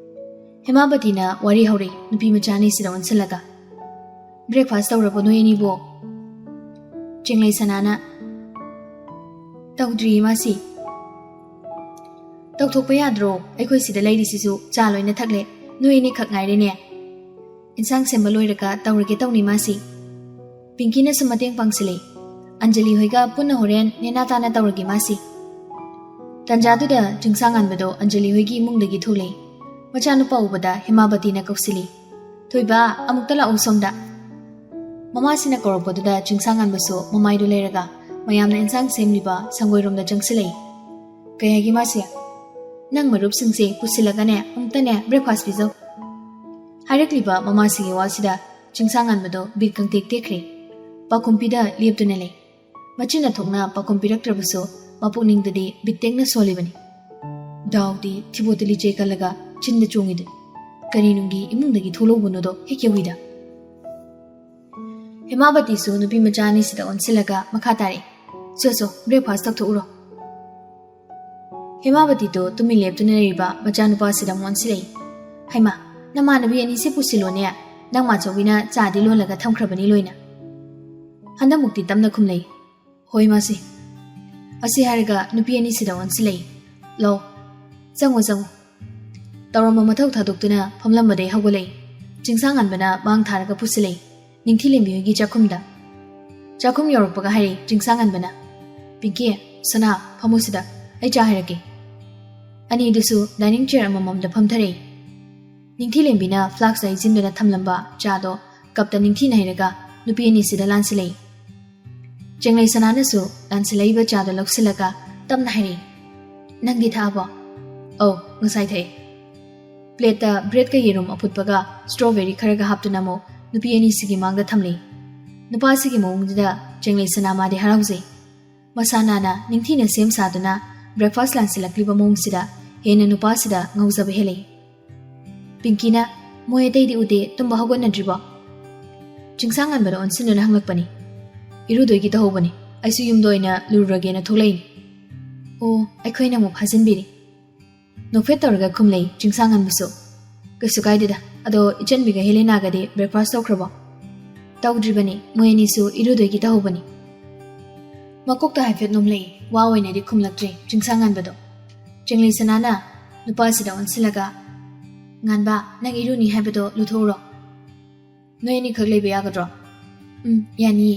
ꯍꯦꯃꯥꯕꯇꯤꯅ ꯋꯥꯔꯤ ꯍꯧꯔꯛꯏ ꯅꯨꯄꯤ ꯃꯆꯥ ꯑꯅꯤꯁꯤꯗ ꯑꯣꯟꯁꯤꯜꯂꯒ, "Breakfast ꯇꯧꯔꯕꯣ ꯅꯣꯏ ꯑꯅꯤꯕꯣ?" ꯆꯦꯡꯂꯩ ꯁꯅꯥꯅ, "ꯇꯧꯗ꯭ꯔꯤꯌꯦ ꯃꯥꯁꯤ꯫" "ꯇꯧꯊꯣꯛꯄ ꯌꯥꯗ꯭ꯔꯣ? ꯑꯩꯈꯣꯏ ꯁꯤꯗ ꯂꯩꯔꯤꯁꯤꯁꯨ ꯆꯥ ꯂꯣꯏꯅ ꯊꯛꯂꯦ꯫ ꯅꯣꯏ ꯑꯅꯤꯈꯛ ꯉꯥꯏꯔꯦꯅꯦ꯫" ꯏꯟꯁꯥꯡ ꯁꯦꯝꯕ ꯂꯣꯏꯔꯒ ꯇꯧꯔꯒꯦ ꯇꯧꯅꯤ ꯃꯥꯁꯤ꯫ ꯄꯤꯡꯀꯤꯅꯁꯨ ꯃꯇꯦꯡ ꯄꯥꯡꯁꯤꯜꯂꯤ꯫ "ꯑꯟꯖꯂꯤ ꯍꯣꯏꯒ ꯄꯨꯟꯅ ꯍꯣꯔꯦꯟ ꯅꯦꯅꯥ ꯇꯥꯅ ꯇꯧꯔꯒꯦ ꯃꯥꯁꯤ꯫" ꯇꯟꯖꯥꯗꯨꯗ ꯆꯤꯡꯁꯥꯡꯉꯥꯟꯕꯗꯣ ꯑꯟꯖꯂꯤ ꯍꯣꯏꯒꯤ ꯏꯃꯨꯡꯗꯒꯤ ꯊꯣꯛꯂꯛꯏ꯫ ꯃꯆꯥꯅꯨꯄꯥ ꯎꯕꯗ ꯍꯦꯃꯥꯕꯇꯤꯅ ꯀꯧꯁꯤꯜꯂꯤ, "ꯊꯣꯏꯕ, ꯑꯃꯨꯛꯇ ꯂꯥꯛꯎ ꯁꯣꯝꯗ꯫" ꯃꯃꯥꯁꯤꯅ ꯀꯧꯔꯛꯄꯗꯨꯗ ꯆꯤꯡꯁꯥꯡꯉꯥꯟꯕꯁꯨ ꯃꯃꯥꯏꯗꯨ ꯂꯩꯔꯒ ꯃꯌꯥꯝꯅ ꯏꯟꯁꯥꯡ ꯁꯦꯝꯂꯤꯕ ꯁꯪꯒꯣꯏꯔꯣꯝꯗ ꯆꯪꯁꯤꯜꯂꯛꯏ꯫ "ꯀꯩ ꯍꯥꯏꯒꯦ ꯃꯥꯁꯤ?" "ꯅꯪ ꯃꯔꯨꯞꯁꯤꯡꯁꯦ ꯄꯨꯁꯤꯜꯂꯒꯅꯦ ꯑꯃꯨꯛꯇꯅꯦ breakfast ꯄꯤꯖꯧ"꯫ ꯍꯥꯏꯔꯛꯂꯤꯕ ꯃꯃꯥꯁꯤꯒꯤ ꯋꯥꯁꯤꯗ ꯆꯤꯡꯁꯥꯡꯉꯥꯟꯕꯗꯣ ꯕꯤꯠ ꯀꯪꯇꯦꯛ ꯇꯦꯛꯈ꯭ꯔꯦ꯫ ꯄꯥꯈꯨꯝ ꯄꯤꯗ ꯂꯦꯞꯇꯨꯅ ꯂꯩ꯫ ꯃꯆꯤꯟ ꯊꯣꯛꯅ ꯄꯥꯈꯨꯝ ꯄꯤꯔꯛꯇ꯭ꯔꯕꯁꯨ ꯃꯄꯨꯛꯅꯤꯡꯗꯗꯤ ꯕꯤꯠ ꯇꯦꯛꯅ ꯁꯣꯜꯂꯤꯕꯅꯤ꯫ ꯗꯥꯎꯗꯤ ꯊꯤꯕꯣꯠꯇ ꯂꯤꯆꯩ ꯀꯜꯂꯒ ꯆꯤꯟꯗ ꯆꯣꯡꯉꯤꯗꯨ꯫ ꯀꯔꯤ ꯅꯨꯡꯒꯤ ꯏꯃꯨꯡꯗꯒꯤ ꯊꯣꯛꯂꯛꯎꯕꯅꯣꯗꯣ ꯍꯦꯛ ꯌꯧꯏꯗ꯫ ꯍꯦꯃꯥꯕꯇꯤꯁꯨ ꯅꯨꯄꯤ ꯃꯆꯥ ꯑꯅꯤꯁꯤꯗ ꯑꯣꯟꯁꯤꯜꯂꯒ ꯃꯈꯥ ꯇꯥꯔꯛꯏ, "ꯁꯣ ꯁꯣ, breakfast ꯇꯧꯊꯣꯛꯎꯔꯣ"꯫ ꯍꯦꯃꯥꯕꯇꯤꯗꯣ ꯇꯨꯃꯤꯟ ꯂꯦꯞꯇꯨꯅ ꯂꯩꯔꯤꯕ ꯃꯆꯥꯅꯨꯄꯥꯁꯤꯗ ꯑꯃꯨꯛ ꯑꯣꯟꯁꯤꯜꯂꯛꯏ, "ꯍꯩꯃꯥ, ꯅꯃꯥꯟꯅꯕꯤ ꯑꯅꯤꯁꯦ ꯄꯨꯁꯤꯜꯂꯣꯅꯦ, ꯅꯪ ꯃꯥꯆꯧꯕꯤꯅ ꯆꯥꯗꯤ ꯂꯣꯜꯂꯒ ꯊꯝꯈ꯭ꯔꯕꯅꯤ ꯂꯣꯏꯅ"꯫ ꯍꯟꯗꯛꯃꯨꯛꯇꯤ ꯇꯞꯅ ꯈꯨꯝꯂꯛꯏ, "ꯍꯣꯏ ꯃꯥꯁꯤ"꯫ ꯑꯁꯤ ꯍꯥꯏꯔꯒ ꯅꯨꯄꯤ ꯑꯅꯤꯁꯤꯗ ꯑꯣꯟꯁꯤꯜꯂꯛꯏ, "ꯂꯧ, ꯆꯪꯉꯣ ꯆꯪꯉꯣ"꯫ ꯇꯧꯔꯝꯕ ꯃꯊꯧ ꯊꯥꯗꯣꯛꯇꯨꯅ ꯐꯝꯂꯝꯕꯗꯩ ꯍꯧꯒꯠꯂꯛꯏ꯫ ꯆꯤꯡꯁꯥꯡꯉꯥꯟꯕꯅ ꯃꯥꯡ ꯊꯥꯔꯒ ꯄꯨꯁꯤꯜꯂꯛꯏ꯫ ꯅꯤꯡꯊꯤꯂꯦꯝꯕꯤ ꯍꯣꯏꯒꯤ ꯆꯥꯛꯈꯨꯝꯗ꯫ ꯆꯥꯛꯈꯨꯝ ꯌꯧꯔꯛꯄꯒ ꯍꯥꯏꯔꯦ ꯆꯤꯡꯁꯥꯡꯉꯥꯟꯕꯅ, "ꯄꯤꯡꯀꯤ, ꯁꯅꯥ, ꯐꯝꯃꯨ ꯁꯤꯗ, ꯑꯩ ꯆꯥ ꯍꯥꯏꯔꯛꯀꯦ"꯫ ꯑꯅꯤꯗꯨꯁꯨ dining chair ꯑꯃꯃꯝꯗ ꯐꯝꯊꯔꯛꯏ꯫ ꯅꯤꯡꯊꯤꯂꯦꯝꯕꯤꯅ flask ꯍꯩꯖꯤꯟꯗꯨꯅ ꯊꯝꯂꯝꯕ ꯆꯥꯗꯣ cupꯇ ꯅꯤꯡꯊꯤꯅ ꯍꯩꯔꯒ ꯅꯨꯄꯤ ꯑꯅꯤꯁꯤꯗ ꯂꯥꯟꯁꯤꯜꯂꯛꯏ꯫ ꯆꯦꯡꯂꯩ ꯁꯅꯥꯅꯁꯨ ꯂꯥꯟꯁꯤꯜꯂꯛꯏꯕ ꯆꯥꯗꯣ ꯂꯧꯁꯤꯜꯂꯒ ꯇꯞꯅ ꯍꯥꯏꯔꯛꯏ, "ꯅꯪꯗꯤ ꯊꯛꯑꯕꯣ?" "ꯑꯧ, ꯉꯁꯥꯏ ꯊꯛꯑꯦ"꯫ Plateꯇ breadꯀ ꯌꯦꯔꯨꯝ ꯑꯐꯨꯠꯄꯒ strawberry ꯈꯔꯒ ꯍꯥꯞꯇꯨꯅ ꯑꯃꯨꯛ ꯅꯨꯄꯤ ꯑꯅꯤꯁꯤꯒꯤ ꯃꯥꯡꯗ ꯊꯝꯂꯤ꯫ ꯅꯨꯄꯥꯁꯤꯒꯤ ꯃꯑꯣꯡꯗꯨꯗ ꯆꯦꯡꯂꯩ ꯁꯅꯥ ꯃꯥꯗꯤ ꯍꯔꯥꯎꯖꯩ꯫ ꯃꯁꯥ ꯅꯥꯟꯅ ꯅꯤꯡꯊꯤꯅ ꯁꯦꯝ ꯁꯥꯗꯨꯅ breakfast ꯂꯥꯟꯁꯤꯜꯂꯛꯂꯤꯕ ꯃꯑꯣꯡꯁꯤꯗ ꯍꯦꯟꯅ ꯅꯨꯄꯥꯁꯤꯗ ꯉꯥꯎꯖꯕ ꯍꯦꯜꯂꯛꯏ꯫ ꯄꯤꯡꯀꯤꯅ, "ꯃꯣꯏ ꯑꯇꯩꯗꯤ ꯎꯗꯦ, ꯇꯨꯝꯕ ꯍꯧꯒꯠꯅꯗ꯭ꯔꯤꯕꯣ?" ꯆꯤꯡꯁꯥꯡꯉꯥꯟꯕꯗ ꯑꯣꯟꯁꯤꯟꯗꯨꯅ ꯍꯪꯂꯛꯄꯅꯤ꯫ "ꯏꯔꯨꯗꯣꯏꯒꯤ ꯇꯧꯍꯧꯕꯅꯤ, ꯑꯩꯁꯨ ꯌꯨꯝꯗ ꯑꯣꯏꯅ ꯂꯨꯔꯨꯔꯒꯦꯅ ꯊꯣꯛꯂꯛꯏꯅꯤ"꯫ "ꯑꯣ", ꯑꯩꯈꯣꯏꯅ ꯑꯃꯨꯛ ꯐꯥꯖꯤꯟꯕꯤꯔꯤ꯫ ꯅꯣꯛꯐꯦꯠ ꯇꯧꯔꯒ ꯈꯨꯝꯂꯩ ꯆꯤꯡꯁꯥꯡꯉꯥꯟꯕꯁꯨ꯫ "ꯀꯩꯁꯨ ꯀꯥꯏꯗꯦꯗ, ꯑꯗꯣ ꯏꯆꯟꯕꯤꯒ ꯍꯦꯂꯦꯅꯥꯒꯗꯤ breakfast ꯇꯧꯈ꯭ꯔꯕꯣ?" "ꯇꯧꯗ꯭ꯔꯤꯕꯅꯤ, ꯃꯣꯏ ꯑꯅꯤꯁꯨ ꯏꯔꯨꯗꯣꯏꯒꯤ ꯇꯧꯍꯧꯕꯅꯤ"꯫ ꯃꯀꯣꯛꯇ ꯍꯥꯏꯐꯦꯠ ꯅꯣꯝꯂꯛꯏ, ꯋꯥ ꯑꯣꯏꯅꯗꯤ ꯈꯨꯝꯂꯛꯇ꯭ꯔꯦ ꯆꯤꯡꯁꯥꯡꯉꯥꯟꯕꯗꯣ꯫ ꯆꯦꯡꯂꯩ ꯁꯅꯥꯅ ꯅꯨꯄꯥꯁꯤꯗ ꯑꯣꯟꯁꯤꯜꯂꯒ, "ꯉꯥꯟꯕ, ꯅꯪ ꯏꯔꯨꯅꯤ ꯍꯥꯏꯕꯗꯣ ꯂꯨꯊꯣꯛꯎꯔꯣ"꯫ "ꯅꯣꯏ ꯑꯅꯤꯈꯛ ꯂꯩꯕ ꯌꯥꯒꯗ꯭ꯔꯣ?" "ꯎꯝ, ꯌꯥꯅꯤꯌꯦ"꯫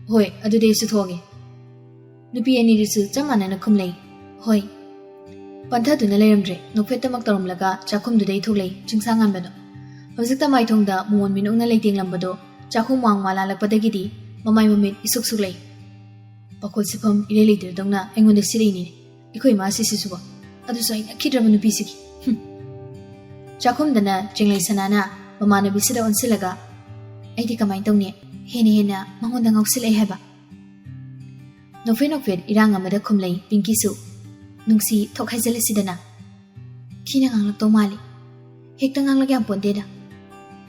"ꯍꯣꯏ, ꯑꯗꯨꯗꯤ ꯑꯩꯁꯨ ꯊꯣꯛꯑꯒꯦ"꯫ ꯅꯨꯄꯤ ꯑꯅꯤꯗꯨꯁꯨ ꯆꯞ ꯃꯥꯟꯅꯅ ꯈꯨꯝꯂꯩ, "ꯍꯣꯏ"꯫ ꯄꯟꯊꯗꯨꯅ ꯂꯩꯔꯝꯗ꯭ꯔꯦ, ꯅꯣꯛꯐꯦꯠꯇꯃꯛ ꯇꯧꯔꯝꯂꯒ ꯆꯥꯛꯈꯨꯝꯗꯨꯗ ꯏꯊꯣꯛꯂꯩ ꯆꯤꯡꯁꯥꯡꯉꯥꯟꯕꯗꯣ꯫ ꯍꯧꯖꯤꯛꯇ ꯃꯥꯏꯊꯣꯡꯗ ꯃꯣꯟ ꯃꯤꯅꯨꯡꯅ ꯂꯩꯇꯦꯡꯂꯝꯕꯗꯣ ꯆꯥꯛꯈꯨꯝ ꯋꯥꯡ ꯃꯥ ꯂꯥꯜꯂꯛꯄꯗꯒꯤꯗꯤ ꯃꯃꯥꯏ ꯃꯃꯤꯠ ꯏꯁꯨꯛ ꯁꯨꯛꯂꯩ꯫ ꯄꯥꯈꯣꯠ ꯁꯤꯐꯝ ꯏꯔꯩ ꯂꯩꯇ꯭ꯔꯗꯧꯅ ꯑꯩꯉꯣꯟꯗ ꯁꯤꯔꯛꯏꯅꯤꯅꯦ, ꯑꯩꯈꯣꯏ ꯏꯃꯥ ꯁꯤꯁꯤꯁꯨꯕ꯫ ꯑꯗꯨꯁꯨ ꯍꯩꯅꯈꯤꯗ꯭ꯔꯕ ꯅꯨꯄꯤꯁꯤꯒꯤ꯫ ꯍꯨꯝ꯫ ꯆꯥꯛꯈꯨꯝꯗꯅ ꯆꯦꯡꯂꯩ ꯁꯅꯥꯅ ꯃꯃꯥꯟꯅꯕꯤꯁꯤꯗ ꯑꯣꯟꯁꯤꯜꯂꯒ, "ꯑꯩꯗꯤ ꯀꯃꯥꯏꯅ ꯇꯧꯅꯤ? ꯍꯦꯟꯅ ꯍꯦꯟꯅ ꯃꯉꯣꯟꯗ ꯉꯥꯎꯁꯤꯜꯂꯛꯑꯦ ꯍꯥꯏꯕ?" ꯅꯣꯛꯐꯦꯠ ꯅꯣꯛꯐꯦꯠ ꯏꯔꯥꯡ ꯑꯃꯗ ꯈꯨꯝꯂꯩ ꯄꯤꯡꯀꯤꯁꯨ꯫ "ꯅꯨꯡꯁꯤ ꯊꯣꯛ ꯍꯥꯏꯖꯤꯜꯂꯁꯤꯗꯅ꯫ ꯊꯤꯅ ꯉꯥꯡꯂꯛꯇꯧ ꯃꯥꯜꯂꯤ꯫ ꯍꯦꯛꯇ ꯉꯥꯡꯂꯛ ꯌꯥꯝ ꯄꯣꯟꯗꯦꯗ꯫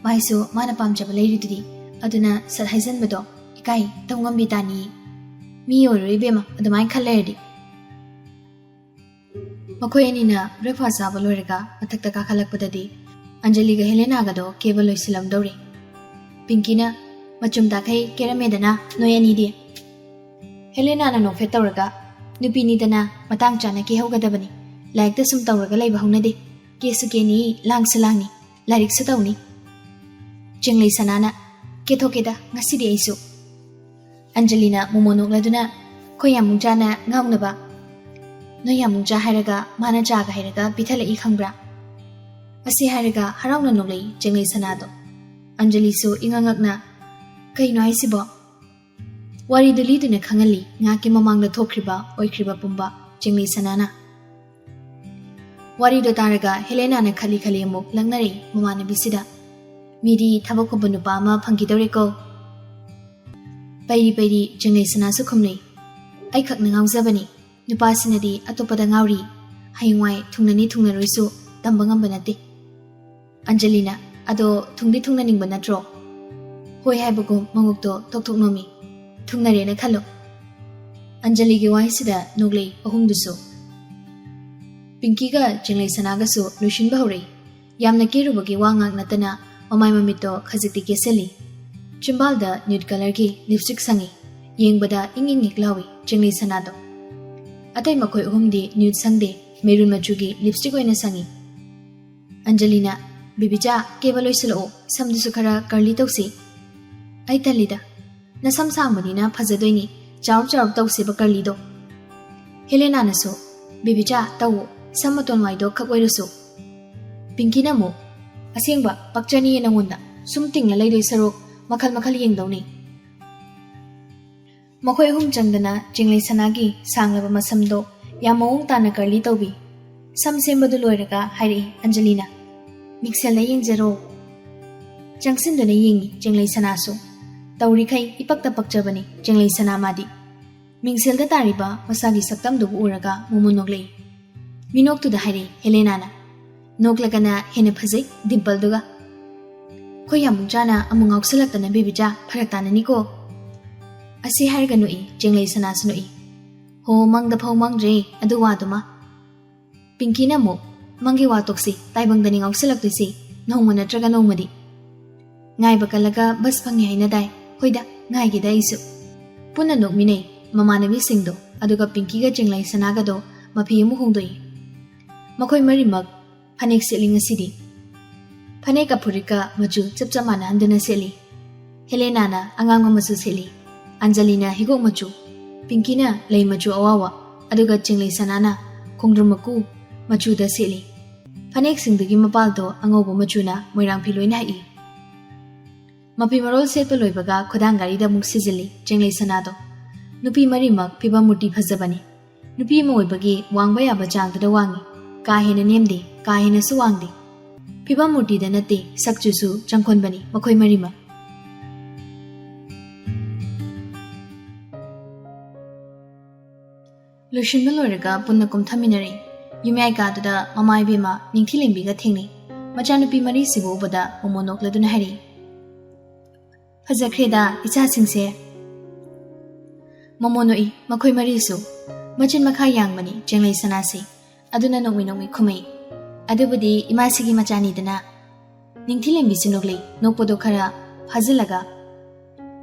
ꯃꯥꯏꯁꯨ ꯃꯥꯅ ꯄꯥꯝꯖꯕ ꯂꯩꯔꯤꯗꯨꯗꯤ꯫ ꯑꯗꯨꯅ ꯁꯠ ꯍꯥꯏꯖꯟꯕꯗꯣ ꯏꯀꯥꯏ, ꯇꯧ ꯉꯝꯕꯤ ꯇꯥꯅꯤꯌꯦ꯫ ꯃꯤ ꯑꯣꯏꯔꯣꯏ ꯏꯕꯦꯝꯃ, ꯑꯗꯨꯃꯥꯏꯅ ꯈꯜ ꯂꯩꯔꯗꯤ꯫" ꯃꯈꯣꯏ ꯑꯅꯤꯅ breakfast ꯆꯥꯕ ꯂꯣꯏꯔꯒ ꯃꯊꯛꯇ ꯀꯥꯈꯠꯂꯛꯄꯗꯗꯤ ꯑꯟꯖꯂꯤꯒ ꯍꯦꯂꯦꯅꯥꯒꯗꯣ ꯀꯦꯕ ꯂꯣꯏꯁꯤꯜꯂꯝꯗꯧꯔꯦ꯫ ꯄꯤꯡꯀꯤꯅ, "ꯃꯆꯨꯝ ꯇꯥꯈꯩ ꯀꯦꯔꯝꯃꯦꯗꯅ ꯅꯣꯏ ꯑꯅꯤꯗꯤ?" ꯍꯦꯂꯦꯅꯥꯅ ꯅꯣꯛꯐꯦꯠ ꯇꯧꯔꯒ, "ꯅꯨꯄꯤꯅꯤꯗꯅ ꯃꯇꯥꯡ ꯆꯥꯅ ꯀꯦꯍꯧꯒꯗꯕꯅꯤ꯫ ꯂꯥꯏꯔꯤꯛꯇ ꯁꯨꯝ ꯇꯧꯔꯒ ꯂꯩꯕ ꯍꯧꯅꯗꯦ꯫ ꯀꯦꯁꯨ ꯀꯦꯅꯤ, ꯂꯥꯡꯁꯨ ꯂꯥꯡꯅꯤ, ꯂꯥꯏꯔꯤꯛꯁꯨ ꯇꯧꯅꯤ꯫" ꯆꯦꯡꯂꯩ ꯁꯅꯥꯅ, "ꯀꯦꯊꯣꯛꯀꯦꯗ ꯉꯁꯤꯗꯤ ꯑꯩꯁꯨ꯫" ꯑꯟꯖꯂꯤꯅ ꯃꯣꯃꯣꯟ ꯅꯣꯛꯂꯗꯨꯅ, "ꯑꯩꯈꯣꯏ ꯌꯥꯝꯕꯨꯡꯆꯥꯅ ꯉꯥꯎꯅꯕ꯫ ꯅꯣꯏ ꯌꯥꯝꯕꯨꯡꯆꯥ ꯍꯥꯏꯔꯒ ꯃꯥꯅ ꯆꯥꯒ ꯍꯩꯔꯒ ꯄꯤꯊꯂꯛꯏ ꯈꯪꯕ꯭ꯔꯥ?" ꯑꯁꯤ ꯍꯥꯏꯔꯒ ꯍꯔꯥꯎꯅ ꯅꯣꯛꯂꯛꯏ ꯆꯦꯡꯂꯩ ꯁꯅꯥꯗꯣ꯫ ꯑꯟꯖꯂꯤꯁꯨ ꯏꯉꯛ ꯉꯛꯅ, "ꯀꯩꯅꯣ ꯍꯥꯏꯁꯤꯕꯣ?" ꯋꯥꯔꯤꯗꯨ ꯂꯤꯗꯨꯅ ꯈꯪꯍꯜꯂꯤ ꯉꯥꯏꯍꯥꯛꯀꯤ ꯃꯃꯥꯡꯗ ꯊꯣꯛꯈ꯭ꯔꯤꯕ ꯑꯣꯏꯈ꯭ꯔꯤꯕ ꯄꯨꯝꯕ ꯆꯦꯡꯂꯩ ꯁꯅꯥꯅ꯫ ꯋꯥꯔꯤꯗꯣ ꯇꯥꯔꯒ ꯍꯦꯂꯦꯅꯥꯅ ꯈꯜꯂꯤ ꯈꯜꯂꯤ ꯑꯃꯨꯛ ꯂꯛꯅꯔꯛꯏ ꯃꯃꯥꯟꯅꯕꯤꯁꯤꯗ꯫ "ꯃꯤꯗꯤ ꯊꯕꯛ ꯐꯕ ꯅꯨꯄꯥ ꯑꯃ ꯐꯪꯈꯤꯗꯧꯔꯦꯀꯣ?" ꯄꯩꯔꯤ ꯄꯩꯔꯤ ꯆꯦꯡꯂꯩ ꯁꯅꯥꯁꯨ ꯈꯨꯝꯅꯩ, "ꯑꯩꯈꯛꯅ ꯉꯥꯎꯖꯕꯅꯤ꯫ ꯅꯨꯄꯥꯁꯤꯅꯗꯤ ꯑꯇꯣꯞꯄꯗ ꯉꯥꯎꯔꯤ꯫ ꯍꯌꯦꯡꯋꯥꯏ ꯊꯨꯡꯅꯅꯤ ꯊꯨꯡꯅꯔꯣꯏꯁꯨ ꯇꯝꯕ ꯉꯝꯕ ꯅꯠꯇꯦ꯫" ꯑꯟꯖꯂꯤꯅ, "ꯑꯗꯣ ꯊꯨꯡꯗꯤ ꯊꯨꯡꯅꯅꯤꯡꯕ ꯅꯠꯇ꯭ꯔꯣ?" ꯍꯣꯏ ꯍꯥꯏꯕꯒꯨꯝ ꯃꯉꯣꯛꯇꯣ ꯊꯣꯛ ꯊꯣꯛ ꯅꯣꯝꯃꯤ꯫ "ꯊꯨꯡꯅꯔꯦꯅ ꯈꯜꯂꯣ꯫" ꯑꯟꯖꯂꯤꯒꯤ ꯋꯥꯍꯩꯁꯤꯗ ꯅꯣꯛꯂꯛꯏ ꯑꯍꯨꯝꯗꯨꯁꯨ꯫ ꯄꯤꯡꯀꯤꯒ ꯆꯦꯡꯂꯩ ꯁꯅꯥꯒꯁꯨ ꯂꯣꯏꯁꯤꯟꯕ ꯍꯧꯔꯛꯏ꯫ ꯌꯥꯝꯅ ꯀꯦꯔꯨꯕꯒꯤ ꯋꯥ ꯉꯥꯛ ꯅꯠꯇꯅ ꯃꯃꯥꯏ ꯃꯃꯤꯠꯇꯣ ꯈꯖꯤꯛꯇꯤ ꯀꯦꯁꯤꯜꯂꯤ꯫ ꯆꯤꯝꯕꯥꯜꯗ nude colourꯒꯤ lipstick ꯁꯪꯉꯤ꯫ ꯌꯦꯡꯕꯗ ꯏꯪ ꯏꯪ ꯏꯪ ꯂꯥꯎꯏ ꯆꯦꯡꯂꯩ ꯁꯅꯥꯗꯣ꯫ ꯑꯇꯩ ꯃꯈꯣꯏ ꯑꯍꯨꯝꯗꯤ nude ꯁꯪꯗꯦ, maroon ꯃꯆꯨꯒꯤ lipstick ꯑꯣꯏꯅ ꯁꯪꯉꯤ꯫ ꯑꯟꯖꯂꯤꯅ, "ꯕꯦꯕꯤꯆꯥ, ꯀꯦꯕ ꯂꯣꯏꯁꯤꯜꯂꯛꯑꯣ, ꯁꯝꯗꯨꯁꯨ ꯈꯔ curly ꯇꯧꯁꯤ꯫" "ꯑꯩ ꯇꯜꯂꯤꯗ, ꯅꯁꯝ ꯁꯥꯡꯕꯅꯤꯅ ꯐꯖꯗꯣꯏꯅꯤ, ꯆꯥꯎꯔꯞ ꯆꯥꯎꯔꯞ ꯇꯧꯁꯦꯕ curlyꯗꯣ꯫" ꯍꯦꯂꯦꯅꯥꯅꯁꯨ, "ꯕꯦꯕꯤꯆꯥ, ꯇꯧꯑꯣ, ꯁꯝ ꯃꯇꯣꯟ ꯋꯥꯏꯗꯣ ꯈꯛ ꯑꯣꯏꯔꯁꯨ꯫" ꯄꯤꯡꯀꯤꯅ ꯑꯃꯨꯛ, "ꯑꯁꯦꯡꯕ ꯄꯛꯆꯅꯤꯌꯦ ꯅꯉꯣꯟꯗ, ꯁꯨꯝ ꯇꯤꯡꯅ ꯂꯩꯗꯣꯏ ꯁꯔꯨꯛ ꯃꯈꯜ ꯃꯈꯜ ꯌꯦꯡꯗꯧꯅꯤ꯫" ꯃꯈꯣꯏ ꯑꯍꯨꯝ ꯆꯪꯗꯅ ꯆꯤꯡꯂꯩ ꯁꯅꯥꯒꯤ ꯁꯥꯡꯂꯕ ꯃꯁꯝꯗꯣ ꯌꯥꯝ ꯃꯑꯣꯡ ꯇꯥꯅ curly ꯇꯧꯕꯤ꯫ ꯁꯝ ꯁꯦꯝꯕꯗꯨ ꯂꯣꯏꯔꯒ ꯍꯥꯏꯔꯛꯏ ꯑꯟꯖꯂꯤꯅ, "ꯃꯤꯡꯁꯦꯜꯗ ꯌꯦꯡꯖꯔꯣ?" ꯆꯪꯁꯤꯟꯗꯨꯅ ꯌꯦꯡꯉꯤ ꯆꯦꯡꯂꯩ ꯁꯅꯥꯁꯨ꯫ ꯇꯧꯔꯤꯈꯩ ꯏꯄꯛꯇ ꯄꯛꯆꯕꯅꯤ ꯆꯦꯡꯂꯩ ꯁꯅꯥ ꯃꯥꯗꯤ꯫ ꯃꯤꯡꯁꯦꯜꯗ ꯇꯥꯔꯤꯕ ꯃꯁꯥꯒꯤ ꯁꯛꯇꯝꯗꯨꯕꯨ ꯎꯔꯒ ꯃꯣꯃꯣ ꯅꯣꯛꯂꯛꯏ꯫ ꯃꯤꯅꯣꯛꯇꯨꯗ ꯍꯥꯏꯔꯛꯏ ꯍꯦꯂꯦꯅꯥꯅ, "ꯅꯣꯛꯂꯒꯅ ꯍꯦꯟꯅ ꯐꯖꯩ ꯗꯤꯝꯄꯜꯗꯨꯒ꯫ ꯑꯩꯈꯣꯏ ꯌꯥꯝꯕꯨꯡ ꯆꯥꯅ ꯑꯃꯨꯛ ꯉꯥꯎꯁꯜꯂꯛꯇꯅ ꯕꯦꯕꯤꯆꯥ ꯐꯔꯛ ꯇꯥꯅꯅꯤꯀꯣ?" ꯑꯁꯤ ꯍꯥꯏꯔꯒ ꯅꯣꯛꯏ ꯆꯦꯡꯂꯩ ꯁꯅꯥꯁꯨ ꯅꯣꯛꯏ꯫ "ꯍꯣ, ꯃꯪꯗ ꯐꯥꯎ ꯃꯪꯗ꯭ꯔꯦ ꯑꯗꯨ ꯋꯥꯗꯨꯃ꯫ ꯄꯤꯡꯀꯤꯅ ꯑꯃꯨꯛ, 'ꯃꯪꯒꯤ ꯋꯥ ꯇꯣꯛꯁꯤ, ꯇꯥꯏꯕꯪꯗꯅꯤ ꯉꯥꯎꯁꯜꯂꯛꯇꯣꯏꯁꯤ, ꯅꯣꯡꯃ ꯅꯠꯇ꯭ꯔꯒ ꯅꯣꯡꯃꯗꯤ꯫ ꯉꯥꯏꯕ ꯀꯜꯂꯒ ꯕꯁ ꯐꯪꯉꯦ ꯍꯥꯏꯅꯗꯥꯏ? ꯍꯣꯏꯗ, ꯉꯥꯏꯒꯦꯗ ꯑꯩꯁꯨ.'" ꯄꯨꯟꯅ ꯅꯣꯛꯃꯤꯟꯅꯩ ꯃꯃꯥꯟꯅꯕꯤꯁꯤꯡꯗꯣ, ꯑꯗꯨꯒ ꯄꯤꯡꯀꯤꯒ ꯆꯦꯡꯂꯩ ꯁꯅꯥꯒꯗꯣ ꯃꯐꯤ ꯑꯃꯨꯛ ꯍꯣꯡꯗꯣꯛꯏ꯫ ꯃꯈꯣꯏ ꯃꯔꯤꯃꯛ ꯐꯅꯦꯛ ꯁꯦꯠꯂꯤ ꯉꯁꯤꯗꯤ꯫ ꯐꯅꯦꯛꯀ ꯐꯨꯔꯤꯠꯀ ꯃꯆꯨ ꯆꯞ ꯆꯞ ꯃꯥꯟꯅꯍꯟꯗꯨꯅ ꯁꯦꯠꯂꯤ꯫ ꯍꯦꯂꯦꯅꯥꯅ ꯑꯉꯥꯡꯕ ꯃꯆꯨ ꯁꯦꯠꯂꯤ, ꯑꯟꯖꯂꯤꯅ ꯍꯤꯒꯣꯛ ꯃꯆꯨ, ꯄꯤꯡꯀꯤꯅ ꯂꯩ ꯃꯆꯨ ꯑꯋꯥꯎꯕ, ꯑꯗꯨꯒ ꯆꯤꯡꯂꯩ ꯁꯅꯥꯅ ꯈꯣꯡꯗ꯭ꯔꯨꯝ ꯃꯀꯨ ꯃꯆꯨꯗ ꯁꯦꯠꯂꯤ꯫ ꯐꯅꯦꯛꯁꯤꯡꯗꯨꯒꯤ ꯃꯄꯥꯜꯗꯣ ꯑꯉꯧꯕ ꯃꯆꯨꯅ ꯃꯣꯏꯔꯥꯡ ꯐꯤ ꯂꯣꯏꯅ ꯍꯛꯏ꯫ ꯃꯐꯤ ꯃꯔꯣꯜ ꯁꯦꯠꯄ ꯂꯣꯏꯕꯒ ꯈꯨꯗꯥꯡ ꯒꯥꯔꯤꯗ ꯑꯃꯨꯛ ꯁꯤꯖꯤꯜꯂꯤ ꯆꯤꯡꯂꯩ ꯁꯅꯥꯗꯣ꯫ ꯅꯨꯄꯤ ꯃꯔꯤꯃꯛ ꯐꯤꯕꯝ ꯃꯨꯔꯇꯤ ꯐꯖꯕꯅꯤ꯫ ꯅꯨꯄꯤ ꯑꯃ ꯑꯣꯏꯕꯒꯤ ꯋꯥꯡꯕ ꯌꯥꯕ ꯆꯥꯡꯗꯨꯗ ꯋꯥꯡꯉꯤ꯫ ꯀꯥ ꯍꯦꯟꯅ ꯅꯦꯝꯗꯦ, ꯀꯥ ꯍꯦꯟꯅꯁꯨ ꯋꯥꯡꯗꯦ꯫ ꯐꯤꯕꯝ ꯃꯨꯔꯇꯤꯗ ꯅꯠꯇꯦ, ꯁꯛꯆꯨꯁꯨ ꯆꯪꯈꯣꯟꯕꯅꯤ ꯃꯈꯣꯏ ꯃꯔꯤꯃꯛ꯫ ꯂꯣꯏꯁꯤꯟꯕ ꯂꯣꯏꯔꯒ ꯄꯨꯟꯅ ꯀꯨꯝꯊꯃꯤꯟꯅꯔꯦ꯫ ꯌꯨꯝꯌꯥꯏ ꯀꯥꯗꯨꯗ ꯃꯃꯥ ꯏꯕꯦꯝꯃ ꯅꯤꯡꯊꯤꯂꯦꯝꯕꯤꯒ ꯊꯦꯡꯅꯩ꯫ ꯃꯆꯥꯅꯨꯄꯤ ꯃꯔꯤꯁꯤꯕꯨ ꯎꯕꯗ ꯃꯣꯃꯣ ꯅꯣꯛꯂꯗꯨꯅ ꯍꯥꯏꯔꯛꯏ, "ꯐꯖꯈ꯭ꯔꯦꯗ ꯏꯆꯥꯁꯤꯡꯁꯦ꯫" ꯃꯣꯃꯣ ꯅꯣꯛꯏ ꯃꯈꯣꯏ ꯃꯔꯤꯁꯨ꯫ ꯃꯆꯤꯟ ꯃꯈꯥ ꯌꯥꯡꯕꯅꯤ ꯆꯦꯡꯂꯩ ꯁꯅꯥꯁꯤ꯫ ꯑꯗꯨꯅ ꯅꯣꯛꯃꯤ ꯅꯣꯛꯃꯤ ꯈꯨꯝꯃꯛꯏ, "ꯑꯗꯨꯕꯨꯗꯤ ꯏꯃꯥꯁꯤꯒꯤ ꯃꯆꯥꯅꯤꯗꯅ꯫" ꯅꯤꯡꯊꯤꯂꯦꯝꯕꯤꯁꯨ ꯅꯣꯛꯂꯛꯏ, ꯅꯣꯛꯄꯗꯣ ꯈꯔ ꯐꯥꯖꯤꯜꯂꯒ,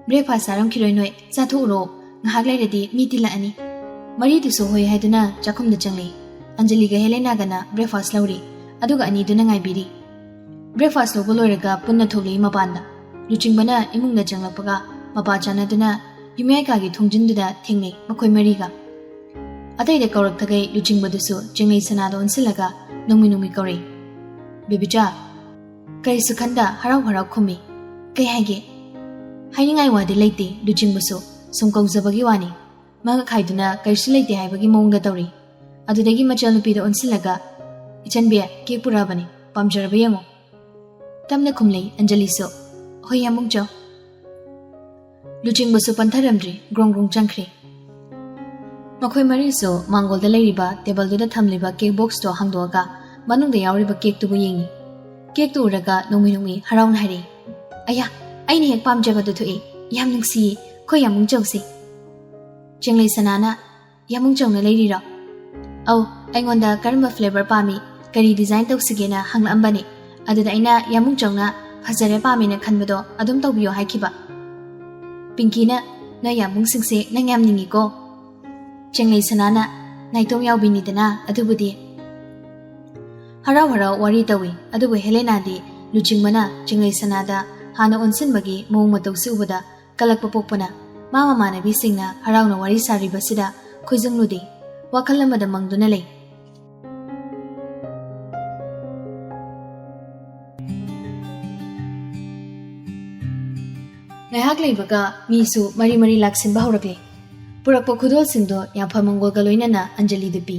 "ꯕ꯭ꯔꯦꯛꯐꯥꯁ ꯆꯥꯔꯝꯈꯤꯔꯣꯏ ꯅꯣꯏ, ꯆꯥꯊꯣꯛꯎꯔꯣ, ꯉꯥꯏꯍꯥꯛ ꯂꯩꯔꯗꯤ ꯃꯤ ꯇꯤꯜꯂꯛꯑꯅꯤ꯫" ꯃꯔꯤꯗꯨꯁꯨ ꯍꯣꯏ ꯍꯥꯏꯗꯨꯅ ꯆꯥꯛꯈꯨꯝꯗ ꯆꯪꯂꯛꯏ꯫ ꯑꯟꯖꯂꯤꯒ ꯍꯦꯂꯦꯅꯥꯒꯅ ꯕ꯭ꯔꯦꯛꯐꯥꯁ ꯂꯧꯔꯤ, ꯑꯗꯨꯒ ꯑꯅꯤꯗꯨꯅ ꯉꯥꯏꯕꯤꯔꯤ꯫ ꯕ꯭ꯔꯦꯛꯐꯥꯁ ꯂꯧꯕ ꯂꯣꯏꯔꯒ ꯄꯨꯟꯅ ꯊꯣꯛꯂꯛꯏ ꯃꯄꯥꯟꯗ꯫ ꯂꯨꯆꯤꯡꯕꯅ ꯏꯃꯨꯡꯗ ꯆꯪꯂꯛꯄꯒ ꯃꯄꯥ ꯆꯥꯟꯅꯗꯨꯅ ꯌꯨꯝꯌꯥꯏ ꯀꯥꯒꯤ ꯊꯣꯡꯖꯤꯟꯗꯨꯗ ꯊꯦꯡꯅꯩ ꯃꯈꯣꯏ ꯃꯔꯤꯒ꯫ ꯑꯇꯩꯗ ꯀꯧꯔꯛꯇꯈꯩ ꯂꯨꯆꯤꯡꯕꯗꯨꯁꯨ ꯆꯤꯡꯂꯩ ꯁꯅꯥꯗ ꯑꯣꯟꯁꯤꯜꯂꯒ ꯅꯣꯡꯃꯤ ꯅꯣꯡꯃꯤ ꯀꯧꯔꯛꯏ, "ꯕꯦꯕꯤꯆꯥ?" ꯀꯔꯤꯁꯨ ꯈꯟꯗ ꯍꯔꯥꯎ ꯍꯔꯥꯎ ꯈꯨꯝꯃꯤ꯫ "ꯀꯩ ꯍꯥꯏꯒꯦ?" ꯍꯥꯏꯅꯤꯡꯉꯥꯏ ꯋꯥꯗꯤ ꯂꯩꯇꯦ, ꯂꯨꯆꯤꯡꯕꯁꯨ ꯁꯨꯝ ꯀꯧꯖꯕꯒꯤ ꯋꯥꯅꯤ꯫ ꯃꯉꯛ ꯍꯥꯏꯗꯨꯅ ꯀꯔꯤꯁꯨ ꯂꯩꯇꯦ ꯍꯥꯏꯕꯒꯤ ꯃꯑꯣꯡꯗ ꯇꯧꯔꯤ꯫ ꯑꯗꯨꯗꯒꯤ ꯃꯆꯜꯅꯨꯄꯤꯗ ꯑꯣꯟꯁꯤꯜꯂꯒ, "ꯏꯆꯟꯕꯤ, ꯀꯦꯛ ꯄꯨꯔꯛꯑꯕꯅꯤ, ꯄꯥꯝꯖꯔꯕ ꯌꯦꯡꯉꯨ꯫" ꯇꯞꯅ ꯈꯨꯝꯂꯩ ꯑꯟꯖꯂꯤꯁꯨ, "ꯍꯣꯏ, ꯌꯥꯝꯕꯨꯡꯆꯧ꯫" ꯂꯨꯆꯤꯡꯕꯁꯨ ꯄꯟꯊꯔꯝꯗ꯭ꯔꯤ, ꯒ꯭ꯔꯣꯡ ꯒ꯭ꯔꯣꯡ ꯆꯪꯈ꯭ꯔꯦ꯫ ꯃꯈꯣꯏ ꯃꯔꯤꯁꯨ ꯃꯥꯡꯒꯣꯜꯗ ꯂꯩꯔꯤꯕ ꯇꯦꯕꯜꯗꯨꯗ ꯊꯝꯂꯤꯕ ꯀꯦꯛ ꯕꯣꯛꯁꯇꯣ ꯍꯥꯡꯗꯣꯛꯑꯒ ꯃꯅꯨꯡꯗ ꯌꯥꯎꯔꯤꯕ ꯀꯦꯛꯇꯨꯕꯨ ꯌꯦꯡꯉꯤ꯫ ꯀꯦꯛꯇꯨ ꯎꯔꯒ ꯅꯣꯡꯃꯤ ꯅꯣꯡꯃꯤ ꯍꯔꯥꯎꯅ ꯍꯥꯏꯔꯛꯏ, "ꯑꯌꯥ, ꯑꯩꯅ ꯍꯦꯛ ꯄꯥꯝꯖꯕꯗꯨ ꯊꯣꯛꯏ, ꯌꯥꯝ ꯅꯨꯡꯁꯤꯌꯦ, ꯑꯩꯈꯣꯏ ꯌꯥꯝꯕꯨꯡꯆꯧꯁꯤ꯫" ꯆꯦꯡꯂꯩ ꯁꯅꯥꯅ, "ꯌꯥꯝꯕꯨꯡꯆꯧꯅ ꯂꯩꯔꯤꯔꯣ?" "ꯑꯧ, ꯑꯩꯉꯣꯟꯗ ꯀꯔꯝꯕ ꯐ꯭ꯂꯦꯕꯔ ꯄꯥꯝꯃꯤ, ꯀꯔꯤ ꯗꯤꯖꯥꯏꯟ ꯇꯧꯁꯤꯒꯦꯅ ꯍꯪꯂꯛꯑꯝꯕꯅꯤ꯫ ꯑꯗꯨꯗ ꯑꯩꯅ ꯌꯥꯝꯕꯨꯡꯆꯧꯅ ꯐꯖꯔꯦ, ꯄꯥꯝꯃꯦꯅ ꯈꯟꯕꯗꯣ ꯑꯗꯨꯝ ꯇꯧꯕꯤꯌꯣ ꯍꯥꯏꯈꯤꯕ꯫" ꯄꯤꯡꯀꯤꯅ, "ꯅꯣꯏ ꯌꯥꯝꯕꯨꯡꯁꯤꯡꯁꯦ ꯅꯪ ꯌꯥꯝ ꯅꯤꯡꯉꯤꯀꯣ꯫" ꯆꯦꯡꯂꯩ ꯁꯅꯥꯅ, "ꯅꯥꯏꯇꯣꯝ ꯌꯥꯎꯕꯤꯅꯤꯗꯅ ꯑꯗꯨꯕꯨꯗꯤ꯫" ꯍꯔꯥꯎ ꯍꯔꯥꯎ ꯋꯥꯔꯤ ꯇꯧꯏ꯫ ꯑꯗꯨꯕꯨ ꯍꯦꯂꯦꯅꯥꯗꯤ ꯂꯨꯆꯤꯡꯕꯅ ꯆꯦꯡꯂꯩ ꯁꯅꯥꯗ ꯍꯥꯟꯅ ꯑꯣꯟꯁꯤꯟꯕꯒꯤ ꯃꯑꯣꯡ ꯃꯇꯧꯁꯤ ꯎꯕꯗ ꯀꯂꯛꯄ ꯄꯣꯛꯄꯅ ꯃꯥ ꯃꯃꯥꯟꯅꯕꯤꯁꯤꯡꯅ ꯍꯔꯥꯎꯅ ꯋꯥꯔꯤ ꯁꯥꯔꯤꯕꯁꯤꯗ ꯈꯣꯏꯖꯪꯂꯨꯗꯦ, ꯋꯥꯈꯜ ꯑꯃꯗ ꯃꯪꯗꯨꯅ ꯂꯩ꯫ ꯉꯥꯏꯍꯥꯛ ꯂꯩꯕꯒ ꯃꯤꯁꯨ ꯃꯔꯤ ꯃꯔꯤ ꯂꯥꯛꯁꯤꯟꯕ ꯍꯧꯔꯛꯂꯦ꯫ ꯄꯨꯔꯛꯄ ꯈꯨꯗꯣꯜꯁꯤꯡꯗꯣ ꯌꯥꯝꯐ ꯃꯪꯒꯣꯜꯒ ꯂꯣꯏꯅꯅ ꯑꯟꯖꯂꯤꯗ ꯄꯤ꯫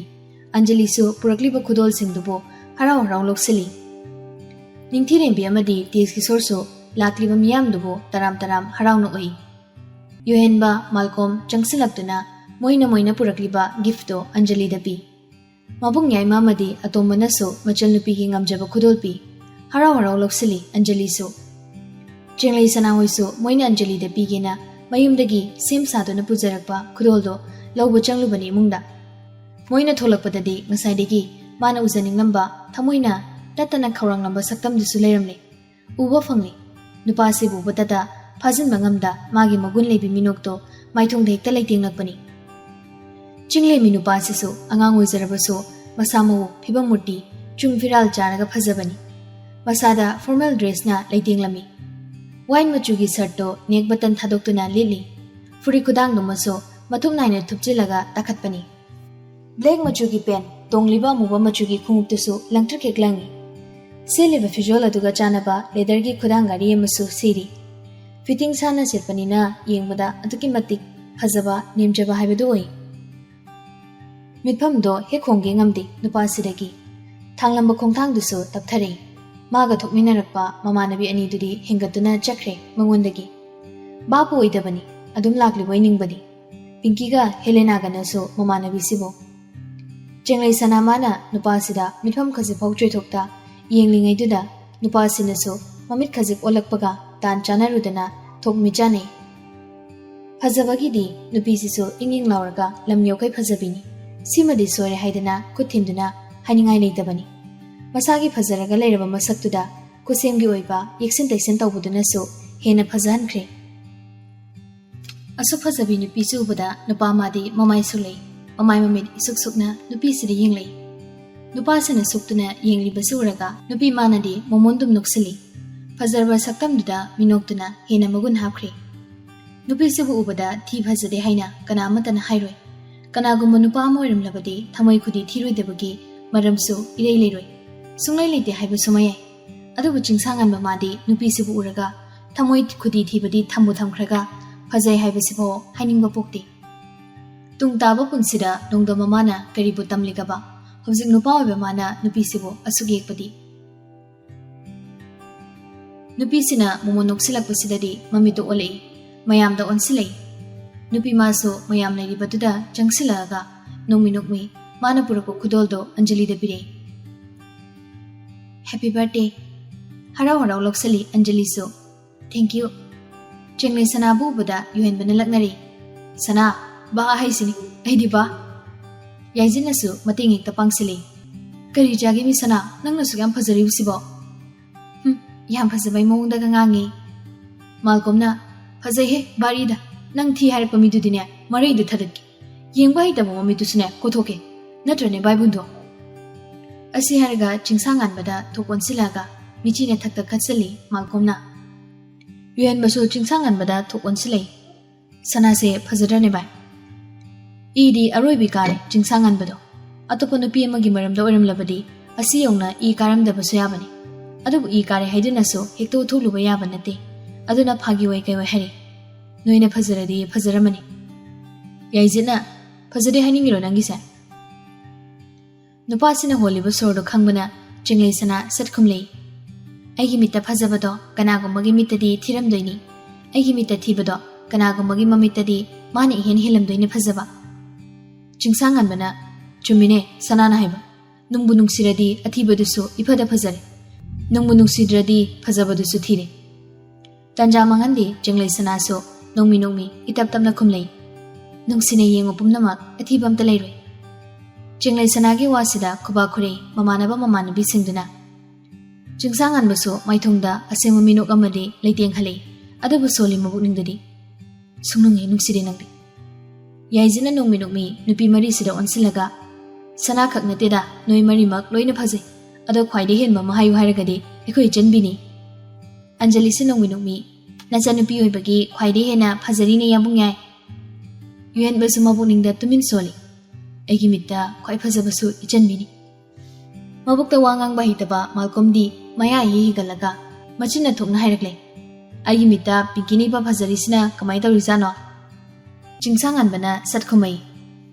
ꯑꯟꯖꯂꯤꯁꯨ ꯄꯨꯔꯛꯂꯤꯕ ꯈꯨꯗꯣꯜꯁꯤꯡꯗꯨꯕꯨ ꯍꯔꯥꯎ ꯍꯔꯥꯎ ꯂꯧꯁꯤꯜꯂꯤ꯫ ꯅꯤꯡꯊꯤꯔꯦꯝꯕꯤ ꯑꯃꯗꯤ ꯇꯦꯖ ꯀꯤꯁꯣꯔꯁꯨ ꯂꯥꯛꯂꯤꯕ ꯃꯤꯌꯥꯝꯗꯨꯕꯨ ꯇꯔꯥꯝ ꯇꯔꯥꯝ ꯍꯔꯥꯎꯅ ꯎꯏ꯫ ꯌꯨꯍꯦꯟꯕ, ꯃꯥꯜꯀꯣꯝ ꯆꯪꯁꯤꯜꯂꯛꯇꯨꯅ ꯃꯣꯏꯅ ꯃꯣꯏꯅ ꯄꯨꯔꯛꯂꯤꯕ ꯒꯤꯐꯇꯣ ꯑꯟꯖꯂꯤꯗ ꯄꯤ꯫ ꯃꯕꯨꯡ ꯌꯥꯏꯃ ꯑꯃꯗꯤ ꯑꯇꯣꯝꯕꯅꯁꯨ ꯃꯆꯜꯅꯨꯄꯤꯒꯤ ꯉꯝꯖꯕ ꯈꯨꯗꯣꯜ ꯄꯤ꯫ ꯍꯔꯥꯎ ꯍꯔꯥꯎ ꯂꯧꯁꯤꯜꯂꯤ ꯑꯟꯖꯂꯤꯁꯨ꯫ ꯆꯦꯡꯂꯩ ꯁꯅꯥꯍꯣꯏꯁꯨ ꯃꯣꯏꯅ ꯑꯟꯖꯂꯤꯗ ꯄꯤꯒꯦꯅ ꯃꯌꯨꯝꯗꯒꯤ ꯁꯦꯝ ꯁꯥꯗꯨꯅ ꯄꯨꯖꯔꯛꯄ ꯈꯨꯗꯣꯜꯗꯣ ꯂꯧꯕ ꯆꯪꯂꯨꯕꯅꯤ ꯏꯃꯨꯡꯗ꯫ ꯃꯣꯏꯅ ꯊꯣꯛꯂꯛꯄꯗꯗꯤ ꯉꯁꯥꯏꯗꯒꯤ ꯃꯥꯅ ꯎꯖꯅꯤꯡꯂꯝꯕ, ꯊꯃꯣꯏꯅ ꯇꯠꯇꯅ ꯈꯧꯔꯥꯡꯂꯝꯕ ꯁꯛꯇꯝꯗꯨꯁꯨ ꯂꯩꯔꯝꯂꯦ꯫ ꯎꯕ ꯐꯪꯂꯦ꯫ ꯅꯨꯄꯥꯁꯤꯕꯨ ꯎꯕꯗꯇ ꯐꯥꯖꯤꯟꯕ ꯉꯝꯗ ꯃꯥꯒꯤ ꯃꯒꯨꯟ ꯂꯩꯕꯤ ꯃꯤꯅꯣꯛꯇꯣ ꯃꯥꯏꯊꯣꯡꯗ ꯍꯦꯛꯇ ꯂꯩꯇꯦꯡꯂꯛꯄꯅꯤ꯫ ꯆꯤꯡꯂꯦꯝꯃꯤ ꯅꯨꯄꯥꯁꯤꯁꯨ ꯑꯉꯥꯡ ꯑꯣꯏꯖꯔꯕꯁꯨ ꯃꯁꯥ ꯃꯎ, ꯐꯤꯕꯝ ꯃꯨꯔꯇꯤ, ꯆꯨꯡ ꯐꯤꯔꯥꯜ ꯆꯥꯔꯒ ꯐꯖꯕꯅꯤ꯫ ꯃꯁꯥꯗ ꯐꯣꯔꯃꯦꯜ ꯗ꯭ꯔꯦꯁꯅ ꯂꯩꯇꯦꯡꯂꯝꯃꯤ꯫ ꯋꯥꯏꯟ ꯃꯆꯨꯒꯤ ꯁꯔꯠꯇꯣ ꯅꯦꯛ ꯕꯇꯟ ꯊꯥꯗꯣꯛꯇꯨꯅ ꯂꯤꯠꯂꯤ꯫ ꯐꯨꯔꯤꯠ ꯈꯨꯗꯥꯡꯗꯨꯃꯁꯨ ꯃꯊꯨꯞ ꯅꯥꯏꯅ ꯊꯨꯞꯆꯤꯜꯂꯒ ꯇꯥꯈꯠꯄꯅꯤ꯫ ꯕ꯭ꯂꯦꯛ ꯃꯆꯨꯒꯤ ꯄꯦꯟ, ꯇꯣꯡꯂꯤꯕ ꯑꯃꯨꯕ ꯃꯆꯨꯒꯤ ꯈꯣꯡꯎꯞꯇꯨꯁꯨ ꯂꯪꯇ꯭ꯔꯤꯛ ꯍꯦꯛ ꯂꯪꯉꯤ꯫ ꯁꯦꯠꯂꯤꯕ ꯐꯤꯖꯣꯜ ꯑꯗꯨꯒ ꯆꯥꯟꯅꯕ ꯂꯦꯗꯔꯒꯤ ꯈꯨꯗꯥꯡ ꯘꯔꯤ ꯑꯃꯁꯨ ꯁꯤꯔꯤ꯫ ꯐꯤꯠꯇꯤꯡ ꯁꯥꯅ ꯁꯦꯠꯄꯅꯤꯅ ꯌꯦꯡꯕꯗ ꯑꯗꯨꯛꯀꯤ ꯃꯇꯤꯛ ꯐꯖꯕ, ꯅꯦꯝꯖꯕ ꯍꯥꯏꯕꯗꯨ ꯑꯣꯏ꯫ ꯃꯤꯠꯐꯝꯗꯣ ꯍꯦꯛ ꯍꯣꯡꯒꯦ ꯉꯝꯗꯦ ꯅꯨꯄꯥꯁꯤꯗꯒꯤ꯫ ꯊꯥꯡꯂꯝꯕ ꯈꯣꯡꯊꯥꯡꯗꯨꯁꯨ ꯇꯞꯊꯔꯛꯏ꯫ ꯃꯥꯒ ꯊꯣꯛꯃꯤꯟꯅꯔꯛꯄ ꯃꯃꯥꯟꯅꯕꯤ ꯑꯅꯤꯗꯨꯗꯤ ꯍꯦꯟꯒꯠꯇꯨꯅ ꯆꯠꯈ꯭ꯔꯦ ꯃꯉꯣꯟꯗꯒꯤ꯫ ꯚꯥꯞꯄꯨ ꯑꯣꯏꯗꯕꯅꯤ, ꯑꯗꯨꯝ ꯂꯥꯛꯂꯤꯕꯣꯏ ꯅꯤꯡꯕꯅꯤ꯫ ꯄꯤꯡꯀꯤꯒ ꯍꯦꯂꯦꯅꯥꯒꯅꯁꯨ ꯃꯃꯥꯟꯅꯕꯤꯁꯤꯕꯨ꯫ ꯆꯦꯡꯂꯩ ꯁꯅꯥ ꯃꯥꯅ ꯅꯨꯄꯥꯁꯤꯗ ꯃꯤꯠꯐꯝ ꯈꯖꯤꯛꯐꯥꯎ ꯆꯣꯏꯊꯣꯛꯇ ꯌꯦꯡꯂꯤꯉꯩꯗꯨꯗ ꯅꯨꯄꯥꯁꯤꯅꯁꯨ ꯃꯃꯤꯠ ꯈꯖꯤꯛ ꯑꯣꯜꯂꯛꯄꯒ ꯇꯥꯟ ꯆꯥꯅꯔꯨꯗꯅ ꯊꯣꯛ ꯃꯤꯠ ꯆꯥꯅꯩ꯫ ꯐꯖꯕꯒꯤꯗꯤ ꯅꯨꯄꯤꯁꯤꯁꯨ ꯏꯪ ꯏꯪ ꯂꯥꯎꯔꯒ ꯂꯝ ꯌꯣꯛꯈꯩ ꯐꯖꯕꯤꯅꯤ꯫ ꯁꯤꯃꯗꯤ ꯁꯣꯏꯔꯦ ꯍꯥꯏꯗꯅ ꯈꯨꯠ ꯊꯤꯟꯗꯨꯅ ꯍꯥꯏꯅꯤꯡꯉꯥꯏ ꯂꯩꯇꯕꯅꯤ꯫ ꯃꯁꯥꯒꯤ ꯐꯖꯔꯒ ꯂꯩꯔꯕ ꯃꯁꯛꯇꯨꯗ ꯈꯨꯠꯁꯦꯝꯒꯤ ꯑꯣꯏꯕ ꯌꯦꯛꯁꯤꯟ ꯇꯩꯁꯤꯟ ꯇꯧꯕꯗꯨꯅꯁꯨ ꯍꯦꯟꯅ ꯐꯖꯍꯟꯈ꯭ꯔꯦ꯫ ꯑꯁꯨꯛ ꯐꯖꯕꯤ ꯅꯨꯄꯤꯁꯤ ꯎꯕꯗ ꯅꯨꯄꯥ ꯃꯥꯗꯤ ꯃꯃꯥꯏ ꯁꯨꯛꯂꯩ, ꯃꯃꯥꯏ ꯃꯃꯤꯠ ꯏꯁꯨꯛ ꯁꯨꯛꯅ ꯅꯨꯄꯤꯁꯤꯗ ꯌꯦꯡꯂꯩ꯫ ꯅꯨꯄꯥꯁꯤꯅ ꯁꯨꯛꯇꯨꯅ ꯌꯦꯡꯂꯤꯕꯁꯤ ꯎꯔꯒ ꯅꯨꯄꯤ ꯃꯥꯅꯗꯤ ꯃꯃꯣꯟꯗꯨꯝ ꯅꯣꯛꯁꯤꯜꯂꯤ꯫ ꯐꯖꯔꯕ ꯁꯛꯇꯝꯗꯨꯗ ꯃꯤꯅꯣꯛꯇꯨꯅ ꯍꯦꯟꯅ ꯃꯒꯨꯟ ꯍꯥꯞꯈ꯭ꯔꯦ꯫ ꯅꯨꯄꯤꯁꯤꯕꯨ ꯎꯕꯗ ꯊꯤ ꯐꯖꯗꯦ ꯍꯥꯏꯅ ꯀꯅꯥ ꯑꯃꯠꯇꯅ ꯍꯥꯏꯔꯣꯏ꯫ ꯀꯅꯥꯒꯨꯝꯕ ꯅꯨꯄꯥ ꯑꯃ ꯑꯣꯏꯔꯝꯂꯕꯗꯤ ꯊꯃꯣꯏ ꯈꯨꯗꯤ ꯊꯤꯔꯣꯏꯗꯕꯒꯤ ꯃꯔꯝꯁꯨ ꯏꯔꯩ ꯂꯩꯔꯣꯏ꯫ ꯁꯨꯡꯂꯩ ꯂꯩꯇꯦ ꯍꯥꯏꯕꯁꯨ ꯃꯌꯥꯏ꯫ ꯑꯗꯨꯕꯨ ꯆꯤꯡꯁꯥꯡꯉꯟꯕ ꯃꯥꯗꯤ ꯅꯨꯄꯤꯁꯤꯕꯨ ꯎꯔꯒ ꯊꯃꯣꯏ ꯈꯨꯗꯤ ꯊꯤꯕꯗꯤ ꯊꯝꯕꯨ ꯊꯝꯈ꯭ꯔꯒ ꯐꯖꯩ ꯍꯥꯏꯕꯁꯤꯐꯥꯎ ꯍꯥꯏꯅꯤꯡꯕ ꯄꯣꯛꯇꯦ꯫ ꯇꯨꯡ ꯇꯥꯕ ꯄꯨꯟꯁꯤꯗ ꯅꯣꯡꯗꯝꯕ ꯃꯥꯅ ꯀꯔꯤꯕꯨ ꯇꯝꯂꯤꯒꯕ? ꯍꯧꯖꯤꯛ ꯅꯨꯄꯥ ꯑꯣꯏꯕ ꯃꯥꯅ ꯅꯨꯄꯤꯁꯤꯕꯨ ꯑꯁꯨꯛ ꯌꯦꯛꯄꯗꯤ꯫ ꯅꯨꯄꯤꯁꯤꯅ ꯃꯃꯣꯟ ꯅꯣꯛꯁꯤꯜꯂꯛꯄꯁꯤꯗꯗꯤ ꯃꯃꯤꯠꯇꯨ ꯑꯣꯜꯂꯛꯏ꯫ ꯃꯌꯥꯝꯗ ꯑꯣꯟꯁꯤꯜꯂꯛꯏ꯫ ꯅꯨꯄꯤ ꯃꯥꯁꯨ ꯃꯌꯥꯝ ꯂꯩꯔꯤꯕꯗꯨꯗ ꯆꯪꯁꯤꯜꯂꯛꯑꯒ ꯅꯣꯛꯃꯤ ꯅꯣꯛꯃꯤ ꯃꯥꯅ ꯄꯨꯔꯛꯄ ꯈꯨꯗꯣꯜꯗꯣ ꯑꯟꯖꯂꯤꯗ ꯄꯤꯔꯛꯏ꯫ "Happy birthday!" ꯍꯔꯥꯎ ꯍꯔꯥꯎ ꯂꯧꯁꯤꯜꯂꯤ ꯑꯟꯖꯂꯤꯁꯨ꯫ "Thank you!" ꯆꯦꯡꯂꯩ ꯁꯅꯥꯕꯨ ꯎꯕꯗ ꯌꯨꯍꯦꯟꯕꯅ ꯂꯛꯅꯔꯤ꯫ "ꯁꯅꯥ, ꯕꯥ ꯍꯥꯏꯁꯤꯅꯤ, ꯑꯩꯗꯤ ꯕꯥ!" ꯌꯥꯏꯖꯤꯟꯅꯁꯨ ꯃꯇꯦꯡ ꯍꯦꯛꯇ ꯄꯥꯡꯁꯤꯜꯂꯤ꯫ "ꯀꯔꯤ ꯆꯥꯒꯦ ꯃꯤ ꯁꯅꯥ, ꯅꯪꯅꯁꯨ ꯌꯥꯝ ꯐꯖꯔꯤꯕꯁꯤꯕꯣ?" "ꯍꯨꯝ, ꯌꯥꯝ ꯐꯖꯕꯩ ꯃꯑꯣꯡꯗꯒ ꯉꯥꯡꯉꯤ꯫" ꯃꯥꯜꯀꯣꯝꯅ, "ꯐꯖꯩꯍꯦ, ꯕꯥꯔꯤꯗ꯫ ꯅꯪ ꯊꯤ ꯍꯥꯏꯔꯛꯄ ꯃꯤꯗꯨꯗꯤꯅꯦ, ꯃꯔꯩꯗ ꯊꯗꯠꯀꯦ꯫ ꯌꯦꯡꯕ ꯍꯩꯇꯕ ꯃꯃꯤꯠꯇꯨꯁꯨꯅꯦ, ꯀꯣꯊꯣꯛꯀꯦ꯫ ꯅꯠꯇ꯭ꯔꯅꯦ, ꯚꯥꯏꯕꯨꯟꯗꯣ?" ꯑꯁꯤ ꯍꯥꯏꯔꯒ ꯆꯤꯡꯁꯥꯡꯉꯥꯟꯕꯗ ꯊꯣꯛ ꯑꯣꯟꯁꯤꯜꯂꯛꯑꯒ ꯃꯤꯆꯤꯅ ꯊꯛꯇ ꯈꯠꯆꯜꯂꯤ ꯃꯥꯜꯀꯣꯝꯅ꯫ ꯌꯨꯍꯦꯟꯕꯁꯨ ꯆꯤꯡꯁꯥꯡꯉꯥꯟꯕꯗ ꯊꯣꯛ ꯑꯣꯟꯁꯤꯜꯂꯛꯏ꯫ "ꯁꯅꯥꯁꯦ ꯐꯖꯗ꯭ꯔꯅꯦ ꯚꯥꯏ?" "ꯏꯗꯤ ꯑꯔꯣꯏꯕꯤ ꯀꯥꯔꯦ ꯆꯤꯡꯁꯥꯡꯉꯥꯟꯕꯗꯣ꯫ ꯑꯇꯣꯞꯄ ꯅꯨꯄꯤ ꯑꯃꯒꯤ ꯃꯔꯝꯗ ꯑꯣꯏꯔꯝꯂꯕꯗꯤ ꯑꯁꯤ ꯌꯧꯅ ꯏ ꯀꯥꯔꯝꯗꯕꯁꯨ ꯌꯥꯕꯅꯤ꯫ ꯑꯗꯨꯕꯨ ꯏ ꯀꯥꯔꯦ ꯍꯥꯏꯗꯨꯅꯁꯨ ꯍꯦꯛꯇ ꯎꯠꯊꯣꯛꯂꯨꯕ ꯌꯥꯕ ꯅꯠꯇꯦ꯫ ꯑꯗꯨꯅ ꯐꯥꯒꯤ ꯑꯣꯏ ꯀꯩ ꯑꯣꯏ ꯍꯥꯏꯔꯦ꯫ ꯅꯣꯏꯅ ꯐꯖꯔꯗꯤ ꯐꯖꯔꯝꯃꯅꯤ꯫" "ꯌꯥꯏꯖꯤꯠꯅ ꯐꯖꯗꯦ ꯍꯥꯏꯅꯤꯡꯉꯤꯔꯣ ꯅꯪꯒꯤꯁꯦ?" ꯅꯨꯄꯥꯁꯤꯅ ꯍꯣꯜꯂꯤꯕ ꯁꯣꯔꯗꯣ ꯈꯪꯕꯅ ꯆꯤꯡꯂꯩ ꯁꯅꯥ ꯁꯠ ꯈꯨꯝꯂꯩ꯫ "ꯑꯩꯒꯤ ꯃꯤꯠꯇ ꯐꯖꯕꯗꯣ ꯀꯅꯥꯒꯨꯝꯕꯒꯤ ꯃꯤꯠꯇꯗꯤ ꯊꯤꯔꯝꯗꯣꯏꯅꯤ꯫ ꯑꯩꯒꯤ ꯃꯤꯠꯇ ꯊꯤꯕꯗꯣ ꯀꯅꯥꯒꯨꯝꯕꯒꯤ ꯃꯃꯤꯠꯇꯗꯤ ꯃꯥꯅ ꯏꯍꯦꯟ ꯍꯦꯜꯂꯝꯗꯣꯏꯅꯤ ꯐꯖꯕ꯫" ꯆꯤꯡꯁꯥꯡꯉꯥꯟꯕꯅ, "ꯆꯨꯝꯃꯤꯅꯦ ꯁꯅꯥꯅ ꯍꯥꯏꯕ꯫ ꯅꯨꯡꯕꯨ ꯅꯨꯡꯁꯤꯔꯗꯤ ꯑꯊꯤꯕꯗꯨꯁꯨ ꯏꯐꯗ ꯐꯖꯔꯦ꯫ ꯅꯨꯡꯕꯨ ꯅꯨꯡꯁꯤꯗ꯭ꯔꯗꯤ ꯐꯖꯕꯗꯨꯁꯨ ꯊꯤꯔꯦ꯫" ꯇꯟꯖꯥ ꯃꯥꯡꯍꯟꯗꯦ ꯆꯤꯡꯂꯩ ꯁꯅꯥꯁꯨ ꯅꯣꯡꯃꯤ ꯅꯣꯡꯃꯤ ꯏꯇꯞ ꯇꯞꯅ ꯈꯨꯝꯂꯩ꯫ "ꯅꯨꯡꯁꯤꯅ ꯌꯦꯡꯉꯨ ꯄꯨꯝꯅꯃꯛ ꯑꯊꯤꯕ ꯑꯝꯇ ꯂꯩꯔꯣꯏ꯫" ꯆꯤꯡꯂꯩ ꯁꯅꯥꯒꯤ ꯋꯥꯁꯤꯗ ꯈꯨꯕꯥꯛ ꯈꯨꯔꯩ ꯃꯃꯥꯟꯅꯕ ꯃꯃꯥꯟꯅꯕꯤꯁꯤꯡꯗꯨꯅ꯫ ꯆꯤꯡꯁꯥꯡꯉꯥꯟꯕꯁꯨ ꯃꯥꯏꯊꯣꯡꯗ ꯑꯁꯦꯡꯕ ꯃꯤꯅꯣꯛ ꯑꯃꯗꯤ ꯂꯩꯇꯦꯡ ꯍꯜꯂꯤ, ꯑꯗꯨꯕꯨ ꯁꯣꯜꯂꯤ ꯃꯕꯨꯛꯅꯤꯡꯗꯗꯤ꯫ "ꯁꯨꯡꯅꯨꯡ ꯍꯦꯛ ꯅꯨꯡꯁꯤꯗꯦ ꯅꯪꯗꯤ꯫" ꯌꯥꯏꯖꯤꯅ ꯅꯣꯡꯃꯤ ꯅꯣꯡꯃꯤ ꯅꯨꯄꯤ ꯃꯔꯤꯁꯤꯗ ꯑꯣꯟꯁꯤꯜꯂꯒ, "ꯁꯅꯥꯈꯛ ꯅꯠꯇꯦꯗ, ꯅꯣꯏ ꯃꯔꯤꯃꯛ ꯂꯣꯏꯅ ꯐꯖꯩ꯫ ꯑꯗꯣ ꯈ꯭ꯋꯥꯏꯗꯒꯤ ꯍꯦꯟꯕ ꯑꯃ ꯍꯥꯏꯌꯨ ꯍꯥꯏꯔꯒꯗꯤ ꯑꯩꯈꯣꯏ ꯏꯆꯟꯕꯤꯅꯤ꯫" ꯑꯟꯖꯂꯤꯁꯤ ꯅꯣꯡꯃꯤ ꯅꯣꯡꯃꯤ, "ꯅꯆꯟꯅꯨꯄꯤ ꯑꯣꯏꯕꯒꯤ ꯈ꯭ꯋꯥꯏꯗꯒꯤ ꯍꯦꯟꯅ ꯐꯖꯔꯤꯅꯦ ꯌꯥꯝꯕꯨꯡ ꯌꯥꯏ꯫" ꯌꯨꯍꯦꯟꯕꯁꯨ ꯃꯕꯨꯛꯅꯤꯡꯗ ꯇꯨꯃꯤꯟ ꯁꯣꯜꯂꯤ꯫ "ꯑꯩꯒꯤ ꯃꯤꯠꯇ ꯈ꯭ꯋꯥꯏ ꯐꯖꯕꯁꯨ ꯏꯆꯟꯕꯤꯅꯤ꯫" ꯃꯕꯨꯛꯇ ꯋꯥ ꯉꯥꯡꯕ ꯍꯩꯇꯕ ꯃꯥꯜꯀꯣꯝꯗꯤ ꯃꯌꯥ ꯏꯍꯤ ꯍꯤꯒꯠꯂꯒ ꯃꯆꯤꯟꯅ ꯊꯣꯛꯅ ꯍꯥꯏꯔꯛꯂꯦ, "ꯑꯩꯒꯤ ꯃꯤꯠꯇ ꯄꯤꯡꯀꯤꯅ ꯏꯐ ꯐꯖꯔꯤꯁꯤꯅ ꯀꯃꯥꯏ ꯇꯧꯔꯤꯖꯥꯠꯅꯣ?" ꯆꯤꯡꯁꯥꯡꯉꯥꯟꯕꯅ ꯁꯠ ꯈꯨꯝꯃꯩ,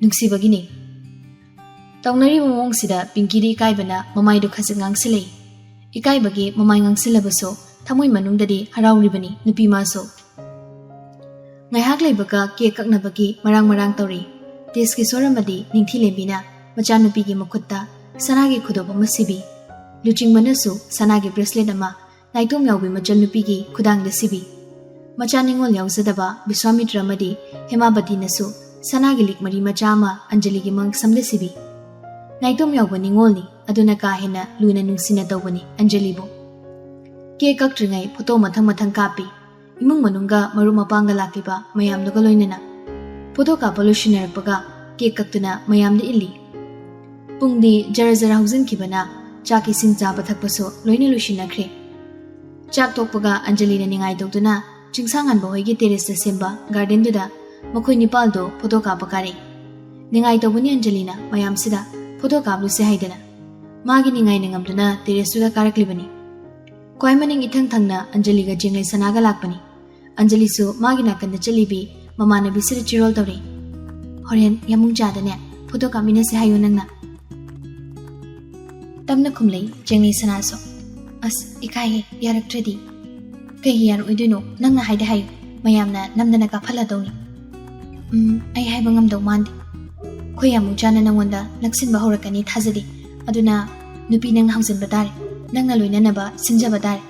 "ꯅꯨꯡꯁꯤꯕꯒꯤꯅꯤ꯫" ꯇꯧꯅꯔꯤꯕ ꯃꯑꯣꯡꯁꯤꯗ ꯄꯤꯡꯀꯤꯗꯤ ꯏꯀꯥꯏꯕꯅ ꯃꯃꯥꯏꯗꯨ ꯈꯖꯤꯛ ꯉꯥꯡꯁꯤꯜꯂꯛꯏ꯫ ꯏꯀꯥꯏꯕꯒꯤ ꯃꯃꯥꯏ ꯉꯥꯡꯁꯤꯜꯂꯕꯁꯨ ꯊꯃꯣꯏ ꯃꯅꯨꯡꯗꯗꯤ ꯍꯔꯥꯎꯔꯤꯕꯅꯤ ꯅꯨꯄꯤ ꯃꯥꯁꯨ꯫ ꯉꯥꯏꯍꯥꯛ ꯂꯩꯕꯒ ꯀꯦꯛ ꯀꯛꯅꯕꯒꯤ ꯃꯔꯥꯡ ꯃꯔꯥꯡ ꯇꯧꯔꯤ꯫ ꯇꯦꯖꯀꯤ ꯁꯣꯔ ꯑꯃꯗꯤ ꯅꯤꯡꯊꯤꯂꯦꯝꯕꯤꯅ ꯃꯆꯥꯅꯨꯄꯤꯒꯤ ꯃꯈꯨꯠꯇ ꯁꯅꯥꯒꯤ ꯈꯨꯗꯣꯞ ꯑꯃ ꯁꯤꯕꯤ꯫ ꯂꯨꯆꯤꯡꯕꯅꯁꯨ ꯁꯅꯥꯒꯤ ꯕ꯭ꯔꯦꯁꯂꯦꯠ ꯑꯃ ꯅꯥꯏꯇꯣꯝ ꯌꯥꯎꯕꯤ ꯃꯆꯟꯅꯨꯄꯤꯒꯤ ꯈꯨꯗꯥꯡꯗ ꯁꯤꯕꯤ꯫ ꯃꯆꯥ ꯅꯤꯉꯣꯜ ꯌꯥꯎꯖꯗꯕ ꯕꯤꯁ꯭ꯋꯥꯃꯤꯇ꯭ꯔ ꯑꯃꯗꯤ ꯍꯦꯃꯥꯕꯇꯤꯅꯁꯨ ꯁꯅꯥꯒꯤ ꯂꯤꯛ ꯃꯔꯤ ꯃꯆꯥ ꯑꯃ ꯑꯟꯖꯂꯤꯒꯤ ꯃꯉꯛꯁꯝꯗ ꯁꯤꯕꯤ꯫ ꯅꯥꯏꯇꯣꯝ ꯌꯥꯎꯕ ꯅꯤꯉꯣꯜꯅꯤ, ꯑꯗꯨꯅ ꯀꯥ ꯍꯦꯟꯅ ꯂꯨꯅ ꯅꯨꯡꯁꯤꯅ ꯇꯧꯕꯅꯤ ꯑꯟꯖꯂꯤꯕꯨ꯫ ꯀꯦꯛ ꯀꯛꯇ꯭ꯔꯤꯉꯩ ꯐꯣꯇꯣ ꯃꯊꯪ ꯃꯊꯪ ꯀꯥꯞꯄꯤ꯫ ꯏꯃꯨꯡ ꯃꯅꯨꯡꯒ ꯃꯔꯨꯞ ꯃꯄꯥꯡꯒ ꯂꯥꯛꯂꯤꯕ ꯃꯌꯥꯝꯗꯨꯒ ꯂꯣꯏꯅꯅ ꯐꯣꯇꯣ ꯀꯥꯞꯄ ꯂꯣꯏꯁꯤꯟꯅꯔꯛꯄꯒ ꯀꯦꯛ ꯀꯛꯇꯨꯅ ꯃꯌꯥꯝꯗ ꯏꯜꯂꯤ꯫ ꯄꯨꯡꯗꯤ ꯖꯔ ꯖꯔ ꯍꯧꯖꯤꯟꯈꯤꯕꯅ ꯆꯥꯛ ꯏꯁꯤꯡ ꯆꯥꯕ ꯊꯛꯄꯁꯨ ꯂꯣꯏꯅ ꯂꯣꯏꯁꯤꯟꯅꯈ꯭ꯔꯦ꯫ ꯆꯥꯛ ꯇꯣꯛꯄꯒ ꯑꯟꯖꯂꯤꯅ ꯅꯤꯡꯉꯥꯏ ꯇꯧꯗꯨꯅ ꯆꯤꯡꯁꯥꯡꯉꯥꯟꯕ ꯍꯣꯏꯒꯤ ꯇꯦꯔꯦꯁꯇ ꯁꯦꯝꯕ ꯒꯥꯔꯗꯦꯟꯗꯨꯗ ꯃꯈꯣꯏ ꯅꯤꯄꯥꯜꯗꯣ ꯐꯣꯇꯣ ꯀꯥꯞꯄ ꯀꯥꯔꯛꯏ꯫ ꯅꯤꯡꯉꯥꯏ ꯇꯧꯕꯅꯤ ꯑꯟꯖꯂꯤꯅ ꯃꯌꯥꯝꯁꯤꯗ ꯐꯣꯇꯣ ꯀꯥꯞꯂꯨꯁꯦ ꯍꯥꯏꯗꯅ꯫ ꯃꯥꯒꯤ ꯅꯤꯡꯉꯥꯏ ꯅꯤꯡꯉꯝꯗꯨꯅ ꯇꯦꯔꯦꯁꯇꯨꯗ ꯀꯥꯔꯛꯂꯤꯕꯅꯤ꯫ ꯈ꯭ꯋꯥꯏ ꯃꯅꯤꯡ ꯏꯊꯪ ꯊꯪꯅ ꯑꯟꯖꯂꯤꯒ ꯆꯤꯡꯂꯩ ꯁꯅꯥꯒ ꯂꯥꯛꯄꯅꯤ꯫ ꯑꯟꯖꯂꯤꯁꯨ ꯃꯥꯒꯤ ꯅꯥꯀꯟꯗ ꯆꯠꯂꯤꯕꯤ ꯃꯃꯥꯟꯅꯕꯤꯁꯤꯗ ꯆꯤꯔꯣꯜ ꯇꯧꯔꯤ꯫ "ꯍꯣꯔꯦꯟ ꯌꯥꯃꯨꯡ ꯆꯥꯗꯅꯦ ꯐꯣꯇꯣ ꯀꯥꯞꯃꯤꯟꯅꯁꯦ ꯍꯥꯏꯌꯨ ꯅꯪꯅ꯫" ꯇꯞꯅ ꯈꯨꯝꯂꯩ ꯆꯦꯡꯂꯩ ꯁꯅꯥꯁꯨ꯫ "ꯑꯁ, ꯏꯀꯥꯏꯍꯦ, ꯌꯥꯔꯛꯇ꯭ꯔꯗꯤ?" "ꯀꯩꯒꯤ ꯌꯥꯔꯛꯑꯣꯏꯗꯣꯏꯅꯣ? ꯅꯪꯅ ꯍꯥꯏꯗꯤ ꯍꯥꯏꯌꯨ, ꯃꯌꯥꯝꯅ ꯅꯝꯗꯅ ꯀꯥꯞꯍꯜꯂꯗꯧꯅꯤ꯫" "ꯎꯝ, ꯑꯩ ꯍꯥꯏꯕ ꯉꯝꯗꯧ ꯃꯥꯟꯗꯦ꯫ ꯑꯩꯈꯣꯏ ꯌꯥꯝ ꯆꯥꯅ ꯅꯪꯉꯣꯟꯗ ꯅꯛꯁꯤꯟꯕ ꯍꯧꯔꯛꯀꯅꯤ ꯊꯥꯖꯗꯦ꯫ ꯑꯗꯨꯅ ꯅꯨꯄꯤ ꯅꯪꯅ ꯍꯧꯖꯤꯟꯕ ꯇꯥꯔꯦ꯫ ꯅꯪꯅ ꯂꯣꯏꯅꯅꯕ ꯁꯤꯟꯖꯕ ꯇꯥꯔꯦ꯫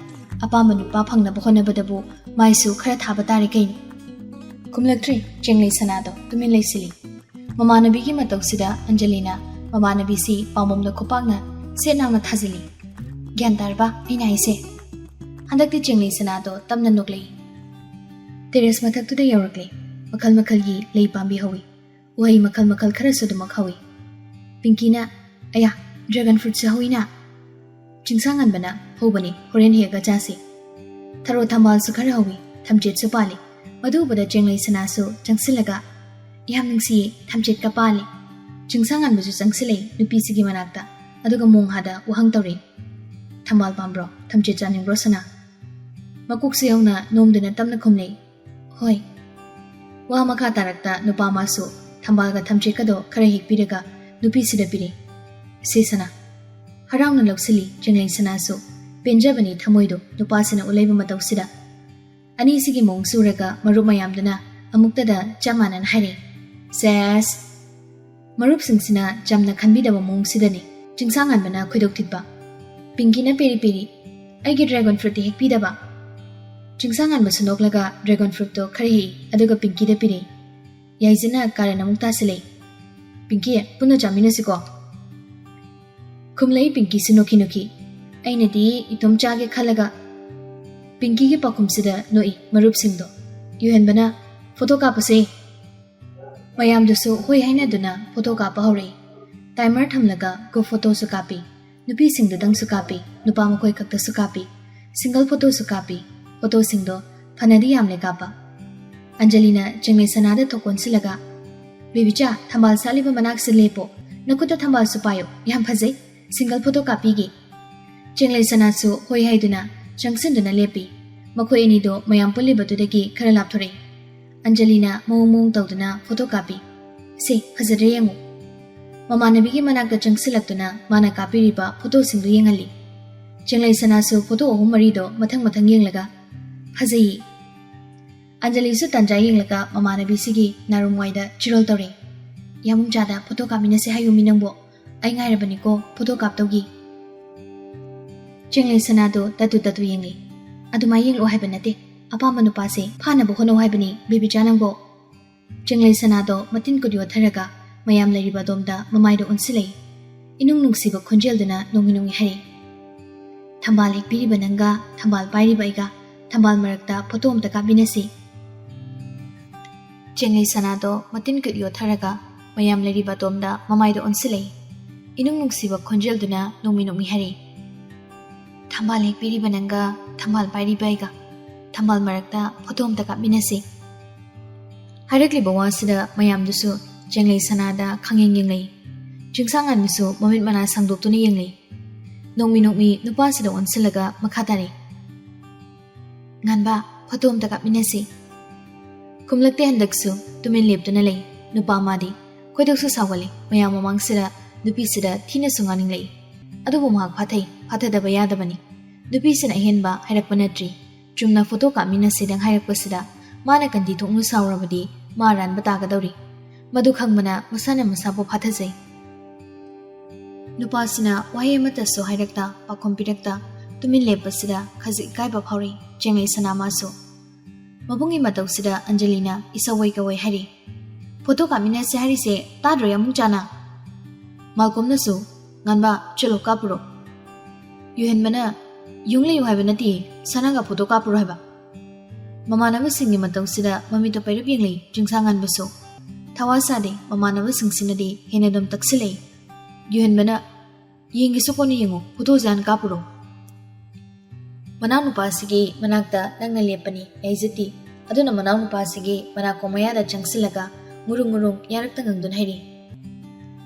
ꯑꯄꯥꯝꯕ ꯅꯨꯄꯥ ꯐꯪꯅꯕ ꯍꯣꯠꯅꯕꯗꯕꯨ ꯃꯥꯏꯁꯨ ꯈꯔ ꯊꯥꯕ ꯇꯥꯔꯦ ꯀꯩꯅꯣ꯫" ꯈꯨꯝꯂꯛꯇ꯭ꯔꯦ ꯆꯦꯡꯂꯩ ꯁꯅꯥꯗꯣ, ꯇꯨꯃꯤꯟ ꯂꯩꯁꯤꯜꯂꯤ꯫ ꯃꯃꯥꯟꯅꯕꯤꯒꯤ ꯃꯇꯧꯁꯤꯗ ꯑꯟꯖꯂꯤꯅ ꯃꯃꯥꯟꯅꯕꯤꯁꯤ ꯄꯥꯝꯕꯣꯝꯗ ꯈꯨꯄꯥꯛꯅ ꯁꯦꯠ ꯅꯥꯎꯅ ꯊꯥꯖꯤꯜꯂꯤ꯫ "ꯒ꯭ꯌꯥꯟ ꯇꯥꯔꯕ ꯑꯩꯅ ꯍꯥꯏꯁꯦ?" ꯍꯟꯗꯛꯇꯤ ꯆꯦꯡꯂꯩ ꯁꯅꯥꯗꯣ ꯇꯞꯅ ꯅꯣꯛꯂꯛꯏ꯫ ꯇꯦꯔꯦꯁ ꯃꯊꯛꯇꯨꯗ ꯌꯧꯔꯛꯂꯦ꯫ ꯃꯈꯜ ꯃꯈꯜꯒꯤ ꯂꯩ ꯄꯥꯝꯕꯤ ꯍꯧꯏ꯫ ꯎꯍꯩ ꯃꯈꯜ ꯃꯈꯜ ꯈꯔꯁꯨ ꯑꯗꯨꯃꯛ ꯍꯧꯏ꯫ ꯄꯤꯡꯀꯤꯅ, "ꯑꯌꯥ, ꯗ꯭ꯔꯦꯒꯟ ꯐ꯭ꯔꯨꯠꯁꯨ ꯍꯧꯏꯅ?" ꯆꯤꯡꯁꯥꯡꯉꯥꯟꯕꯅ, "ꯍꯧꯕꯅꯤ, ꯍꯣꯔꯦꯟ ꯍꯦꯛꯑꯒ ꯆꯥꯁꯤ꯫ ꯊꯔꯣ ꯊꯝꯕꯥꯜꯁꯨ ꯈꯔ ꯍꯧꯏ, ꯊꯝꯆꯦꯠꯁꯨ ꯄꯥꯜꯂꯤ꯫" ꯃꯗꯨ ꯎꯕꯗ ꯆꯦꯡꯂꯩ ꯁꯅꯥꯁꯨ ꯆꯪꯁꯤꯜꯂꯒ, "ꯌꯥꯝ ꯅꯨꯡꯁꯤꯌꯦ, ꯊꯝꯆꯦꯠꯀ ꯄꯥꯜꯂꯤ꯫" ꯆꯤꯡꯁꯥꯡꯉꯥꯟꯕꯁꯨ ꯆꯪꯁꯤꯜꯂꯛꯏ ꯅꯨꯄꯤꯁꯤꯒꯤ ꯃꯅꯥꯛꯇ, ꯑꯗꯨꯒ ꯃꯣꯡ ꯍꯥꯗ ꯋꯥꯍꯪ ꯇꯧꯔꯛꯏ꯫ "ꯊꯝꯕꯥꯜ ꯄꯥꯝꯕ꯭ꯔꯣ? ꯊꯝꯆꯦꯠ ꯆꯥꯅꯤꯡꯕ꯭ꯔꯣ ꯁꯅꯥ?" ꯃꯀꯣꯛꯁꯨ ꯌꯧꯅ ꯅꯣꯝꯗꯨꯅ ꯇꯞꯅ ꯈꯨꯝꯂꯛꯏ꯫ "ꯍꯣꯏ꯫" ꯋꯥ ꯃꯈꯥ ꯇꯥꯔꯛꯇ ꯅꯨꯄꯥ ꯑꯃꯁꯨ ꯊꯝꯕꯥꯜꯒ ꯊꯝꯆꯦꯠꯀꯗꯣ ꯈꯔ ꯍꯦꯛꯄꯤꯔꯒ ꯅꯨꯄꯤꯁꯤꯗ ꯄꯤꯔꯛꯏ꯫ "ꯁꯦ ꯁꯅꯥ꯫" ꯍꯔꯥꯎꯅ ꯂꯧꯁꯤꯜꯂꯤ ꯆꯦꯡꯂꯩ ꯁꯅꯥꯁꯨ꯫ ꯄꯦꯟꯖꯕꯅꯤ ꯊꯃꯣꯏꯗꯣ ꯅꯨꯄꯥꯁꯤꯅ ꯎꯠꯂꯛꯏꯕ ꯃꯇꯧꯁꯤꯗ꯫ ꯑꯅꯤꯁꯤꯒꯤ ꯃꯑꯣꯡꯁꯤ ꯎꯔꯒ ꯃꯔꯨꯞ ꯃꯌꯥꯝꯗꯨꯅ ꯑꯃꯨꯛꯇꯗ ꯆꯞ ꯃꯥꯟꯅꯅ ꯍꯥꯏꯔꯛꯏ, "ꯁꯦꯁ!" ꯃꯔꯨꯞꯁꯤꯡꯁꯤꯅ ꯆꯝꯅ ꯈꯟꯕꯤꯗꯕ ꯃꯑꯣꯡꯁꯤꯗꯅꯤ꯫ ꯆꯤꯡꯁꯥꯡꯉꯥꯟꯕꯅ ꯈꯣꯏꯗꯧ ꯊꯤꯠꯄ꯫ "ꯄꯤꯡꯀꯤꯅ ꯄꯦꯔꯤ ꯄꯦꯔꯤ, ꯑꯩꯒꯤ ꯗ꯭ꯔꯦꯒꯣꯟ ꯐ꯭ꯔꯨꯠꯇꯤ ꯍꯦꯛꯄꯤꯗꯕ?" ꯆꯤꯡꯁꯥꯡꯉꯥꯟꯕꯁꯨ ꯅꯣꯛꯂꯒ ꯗ꯭ꯔꯦꯒꯣꯟ ꯐ꯭ꯔꯨꯠꯇꯣ ꯈꯔ ꯍꯦꯛꯏ, ꯑꯗꯨꯒ ꯄꯤꯡꯀꯤꯗ ꯄꯤꯔꯛꯏ꯫ ꯌꯥꯏꯖꯅ ꯀꯥꯔꯟ ꯑꯃꯨꯛ ꯇꯥꯁꯤꯜꯂꯛꯏ꯫ "ꯄꯤꯡꯀꯤ, ꯄꯨꯟꯅ ꯆꯥꯃꯤꯟꯅꯁꯤꯀꯣ?" ꯈꯨꯝꯂꯛꯏ ꯄꯤꯡꯀꯤꯁꯨ ꯅꯣꯛꯈꯤ ꯅꯣꯛꯈꯤ꯫ "ꯑꯩꯅꯗꯤ ꯏꯇꯣꯝ ꯆꯥꯒꯦ ꯈꯜꯂꯒ꯫" ꯄꯤꯡꯀꯤꯒꯤ ꯄꯥꯎꯈꯨꯝꯁꯤꯗ ꯅꯣꯛꯏ ꯃꯔꯨꯞꯁꯤꯡꯗꯣ꯫ ꯌꯨꯍꯦꯟꯕꯅ, "ꯐꯣꯇꯣ ꯀꯥꯞꯄꯁꯦ!" ꯃꯌꯥꯝꯗꯨꯁꯨ ꯍꯣꯏ ꯍꯥꯏꯅꯗꯨꯅ ꯐꯣꯇꯣ ꯀꯥꯞꯄ ꯍꯧꯔꯛꯏ꯫ ꯇꯥꯏꯃꯔ ꯊꯝꯂꯒ ꯒ꯭ꯔꯨꯞ ꯐꯣꯇꯣꯁꯨ ꯀꯥꯞꯄꯤ, ꯅꯨꯄꯤꯁꯤꯡꯗꯨꯗꯪꯁꯨ ꯀꯥꯞꯄꯤ, ꯅꯨꯄꯥ ꯃꯈꯣꯏ ꯈꯛꯇꯁꯨ ꯀꯥꯞꯄꯤ, ꯁꯤꯡꯒꯜ ꯐꯣꯇꯣꯁꯨ ꯀꯥꯞꯄꯤ꯫ ꯐꯣꯇꯣꯁꯤꯡꯗꯣ ꯐꯅꯗꯤ ꯌꯥꯝꯂꯦ ꯀꯥꯞꯄ꯫ ꯑꯟꯖꯂꯤꯅ ꯆꯦꯡꯂꯩ ꯁꯅꯥꯗ ꯊꯣꯛ ꯑꯣꯟꯁꯤꯜꯂꯒ, "ꯕꯦꯕꯤꯆꯥ, ꯊꯝꯕꯥꯜ ꯁꯥꯠꯂꯤꯕ ꯃꯅꯥꯛꯁꯤ ꯂꯦꯞꯄꯣ, ꯅꯈꯨꯠꯇ ꯊꯝꯕꯥꯜꯁꯨ ꯄꯥꯏꯌꯨ, ꯌꯥꯝ ꯐꯖꯩ, ꯁꯤꯡꯒꯜ ꯐꯣꯇꯣ ꯀꯥꯞꯄꯤꯒꯦ꯫" ꯆꯦꯡꯂꯩ ꯁꯅꯥꯁꯨ ꯍꯣꯏ ꯍꯥꯏꯗꯨꯅ ꯆꯪꯁꯤꯟꯗꯨꯅ ꯂꯦꯞꯄꯤ꯫ ꯃꯈꯣꯏ ꯑꯅꯤꯗꯣ ꯃꯌꯥꯝ ꯄꯨꯜꯂꯤꯕꯗꯨꯗꯒꯤ ꯈꯔ ꯂꯥꯞꯊꯣꯔꯛꯏ꯫ ꯑꯟꯖꯂꯤꯅ ꯃꯑꯣꯡ ꯃꯑꯣꯡ ꯇꯧꯗꯨꯅ ꯐꯣꯇꯣ ꯀꯥꯞꯄꯤ꯫ "ꯁꯦ, ꯐꯖꯗ꯭ꯔꯦ ꯌꯦꯡꯉꯨ꯫" ꯃꯃꯥꯟꯅꯕꯤꯒꯤ ꯃꯅꯥꯛꯇ ꯆꯪꯁꯤꯜꯂꯛꯇꯨꯅ ꯃꯥꯅ ꯀꯥꯞꯄꯤꯔꯤꯕ ꯐꯣꯇꯣꯁꯤꯡꯗꯨ ꯌꯦꯡꯍꯜꯂꯤ꯫ ꯆꯦꯡꯂꯩ ꯁꯅꯥꯁꯨ ꯐꯣꯇꯣ ꯑꯍꯨꯝ ꯃꯔꯤꯗꯣ ꯃꯊꯪ ꯃꯊꯪ ꯌꯦꯡꯂꯒ, "ꯐꯖꯩꯌꯦ꯫" ꯑꯟꯖꯂꯤꯁꯨ ꯇꯥꯟꯖꯥ ꯌꯦꯡꯂꯒ ꯃꯃꯥꯟꯅꯕꯤꯁꯤꯒꯤ ꯅꯥꯔꯨꯝꯋꯥꯏꯗ ꯆꯤꯔꯣꯜ ꯇꯧꯔꯦ꯫ "ꯌꯥꯃꯨꯡꯆꯥꯗ ꯐꯣꯇꯣ ꯀꯥꯞꯃꯤꯟꯅꯁꯦ ꯍꯥꯏꯌꯨꯃꯤ ꯅꯪꯕꯣ꯫ ꯑꯩ ꯉꯥꯏꯔꯕꯅꯤꯀꯣ ꯐꯣꯇꯣ ꯀꯥꯞꯇꯧꯒꯤ꯫" ꯆꯦꯡꯂꯩ ꯁꯅꯥꯗꯣ ꯇꯠꯇꯨ ꯇꯠꯇꯨ ꯌꯦꯡꯂꯤ꯫ "ꯑꯗꯨꯃꯥꯏ ꯌꯦꯡꯂꯛꯑꯣ ꯍꯥꯏꯕ ꯅꯠꯇꯦ, ꯑꯄꯥꯝꯕ ꯅꯨꯄꯥꯁꯦ ꯐꯥꯅꯕ ꯍꯣꯠꯅꯧ ꯍꯥꯏꯕꯅꯤ ꯕꯦꯕꯤꯆꯥ ꯅꯪꯕꯣ꯫" ꯆꯦꯡꯂꯩ ꯁꯅꯥꯗꯣ ꯃꯇꯤꯟ ꯀꯨꯠ ꯌꯣꯠꯊꯔꯒ ꯃꯌꯥꯝ ꯂꯩꯔꯤꯕ ꯑꯗꯣꯝꯗ ꯃꯃꯥꯏꯗ ꯑꯣꯟꯁꯤꯜꯂꯛꯏ꯫ ꯏꯅꯨꯡ ꯅꯨꯡꯁꯤꯕ ꯈꯣꯟꯖꯦꯜꯗꯨꯅ ꯅꯣꯡꯃꯤ ꯅꯣꯡꯃꯤ ꯍꯥꯏꯔꯛꯏ, "ꯊꯝꯕꯥꯜ ꯍꯦꯛꯄꯤꯔꯤꯕ ꯅꯪꯒ ꯊꯝꯕꯥꯜ ꯄꯥꯏꯔꯤꯕ ꯑꯩꯒ ꯊꯝꯕꯥꯜ ꯃꯔꯛꯇ ꯐꯣꯇꯣ ꯑꯝꯇ ꯀꯥꯞꯃꯤꯟꯅꯁꯤ꯫" ꯆꯦꯡꯂꯩ ꯁꯅꯥꯗꯣ ꯃꯇꯤꯟ ꯀꯨꯠ ꯌꯣꯠꯊꯔꯒ ꯃꯌꯥꯝ ꯂꯩꯔꯤꯕ ꯑꯗꯣꯝꯗ ꯃꯃꯥꯏꯗ ꯑꯣꯟꯁꯤꯜꯂꯛꯏ꯫ ꯏꯅꯨꯡ ꯅꯨꯡꯁꯤꯕ ꯈꯣꯟꯖꯦꯜꯗꯨꯅ ꯅꯣꯡꯃꯤ ꯅꯣꯡꯃꯤ ꯍꯥꯏꯔꯛꯏ, "ꯊꯝꯕꯥꯜ ꯍꯦꯛꯄꯤꯔꯤꯕ ꯅꯪꯒ ꯊꯝꯕꯥꯜ ꯄꯥꯏꯔꯤꯕ ꯑꯩꯒ ꯊꯝꯕꯥꯜ ꯃꯔꯛꯇ ꯐꯣꯇꯣ ꯑꯝꯇ ꯀꯥꯞꯃꯤꯟꯅꯁꯤ꯫" ꯍꯥꯏꯔꯛꯂꯤꯕ ꯋꯥꯁꯤꯗ ꯃꯌꯥꯝꯗꯨꯁꯨ ꯆꯦꯡꯂꯩ ꯁꯅꯥꯗ ꯈꯪꯌꯦꯡ ꯌꯦꯡꯂꯛꯏ꯫ ꯆꯤꯡꯁꯥꯡꯉꯥꯟꯕꯤꯁꯨ ꯃꯃꯤꯠ ꯃꯅꯥ ꯁꯥꯡꯗꯣꯛꯇꯨꯅ ꯌꯦꯡꯂꯛꯏ꯫ ꯅꯣꯡꯃꯤ ꯅꯣꯡꯃꯤ ꯅꯨꯄꯥꯁꯤꯗ ꯑꯣꯟꯁꯤꯜꯂꯒ ꯃꯈꯥ ꯇꯥꯔꯛꯏ, "ꯉꯥꯟꯕ, ꯐꯣꯇꯣ ꯑꯝꯇ ꯀꯥꯞꯃꯤꯟꯅꯁꯤ꯫" ꯈꯨꯝꯂꯛꯇꯦ ꯍꯟꯗꯛꯁꯨ꯫ ꯇꯨꯃꯤꯟ ꯂꯦꯞꯇꯨꯅ ꯂꯩ ꯅꯨꯄꯥ ꯃꯥꯗꯤ꯫ ꯈꯣꯏꯗꯧꯁꯨ ꯁꯥꯎꯒꯠꯂꯤ꯫ ꯃꯌꯥꯝ ꯃꯃꯥꯡꯁꯤꯗ ꯅꯨꯄꯤꯁꯤꯗ ꯊꯤꯅꯁꯨ ꯉꯥꯡꯅꯤꯡꯂꯛꯏ꯫ ꯑꯗꯨꯕꯨ ꯃꯍꯥꯛ ꯐꯥꯊꯩ꯫ ꯐꯥꯊꯗꯕ ꯌꯥꯗꯕꯅꯤ꯫ ꯅꯨꯄꯤꯁꯤꯅ ꯑꯍꯦꯟꯕ ꯍꯥꯏꯔꯛꯄ ꯅꯠꯇ꯭ꯔꯤ꯫ ꯆꯨꯝꯅ ꯐꯣꯇꯣ ꯀꯥꯞꯃꯤꯟꯅꯁꯤꯗꯪ ꯍꯥꯏꯔꯛꯄꯁꯤꯗ ꯃꯥꯅ ꯀꯟꯗꯤ ꯊꯣꯛꯅ ꯁꯥꯎꯔꯕꯗꯤ ꯃꯥ ꯑꯔꯥꯟꯕ ꯇꯥꯒꯗꯧꯔꯤ꯫ ꯃꯗꯨ ꯈꯪꯕꯅ ꯃꯁꯥꯅ ꯃꯁꯥꯕꯨ ꯐꯥꯊꯖꯩ꯫ ꯅꯨꯄꯥꯁꯤꯅ ꯋꯥꯍꯩ ꯑꯃꯠꯇꯁꯨ ꯍꯥꯏꯔꯛꯇ, ꯄꯥꯎꯈꯨꯝ ꯄꯤꯔꯛꯇ, ꯇꯨꯃꯤꯟ ꯂꯦꯞꯄꯁꯤꯗ ꯈꯖꯤꯛ ꯏꯀꯥꯏꯕ ꯐꯥꯎꯔꯤ ꯆꯦꯡꯂꯩ ꯁꯅꯥ ꯃꯥꯁꯨ꯫ ꯃꯕꯨꯡꯒꯤ ꯃꯇꯧꯁꯤꯗ ꯑꯟꯖꯂꯤꯅ ꯏꯁꯧ ꯋꯥꯏ ꯀꯧꯋꯥꯏ ꯍꯥꯏꯔꯤ, "ꯐꯣꯇꯣ ꯀꯥꯞꯃꯤꯟꯅꯁꯦ ꯍꯥꯏꯔꯤꯁꯦ ꯇꯥꯗ꯭ꯔꯣ ꯌꯥꯃꯨꯡꯆꯥꯅ?" ꯃꯥꯜꯀꯣꯝꯅꯁꯨ, "ꯉꯥꯟꯕ, ꯆꯠꯂꯣ ꯀꯥꯞꯄꯨꯔꯣ꯫" ꯌꯨꯍꯦꯟꯕꯅ, "ꯌꯨꯡ ꯂꯩꯌꯨ ꯍꯥꯏꯕ ꯅꯠꯇꯦ, ꯁꯅꯥꯒ ꯐꯣꯇꯣ ꯀꯥꯞꯄꯨꯔꯣ ꯍꯥꯏꯕ꯫" ꯃꯃꯥꯟꯅꯕꯁꯤꯡꯒꯤ ꯃꯇꯧꯁꯤꯗ ꯃꯃꯤꯠꯇꯣ ꯄꯩꯔꯞ ꯌꯦꯡꯂꯛꯏ ꯆꯤꯡꯁꯥꯡꯉꯥꯟꯕꯁꯨ꯫ ꯊꯋꯥ ꯁꯥꯗꯦ, ꯃꯃꯥꯟꯅꯕꯁꯤꯡꯁꯤꯅꯗꯤ ꯍꯦꯟꯅ ꯑꯗꯨꯝ ꯇꯛꯁꯤꯜꯂꯛꯏ꯫ ꯌꯨꯍꯦꯟꯕꯅ, "ꯌꯦꯡꯒꯦꯁꯨ ꯀꯣꯟꯅ ꯌꯦꯡꯉꯨ, ꯐꯣꯇꯣꯁꯦ ꯍꯥꯟꯅ ꯀꯥꯞꯄꯨꯔꯣ꯫" ꯃꯅꯥꯎꯅꯨꯄꯥꯁꯤꯒꯤ ꯃꯅꯥꯛꯇ ꯅꯪꯅ ꯂꯦꯞꯄꯅꯤ ꯌꯥꯏꯖꯠꯇꯤ꯫ ꯑꯗꯨꯅ ꯃꯅꯥꯎꯅꯨꯄꯥꯁꯤꯒꯤ ꯃꯅꯥꯀꯣꯡ ꯃꯌꯥꯗ ꯆꯪꯁꯤꯜꯂꯒ ꯉꯨꯔꯨꯡ ꯉꯨꯔꯨꯡ ꯌꯥꯔꯛꯇ ꯉꯪꯗꯨꯅ ꯍꯥꯏꯔꯤ,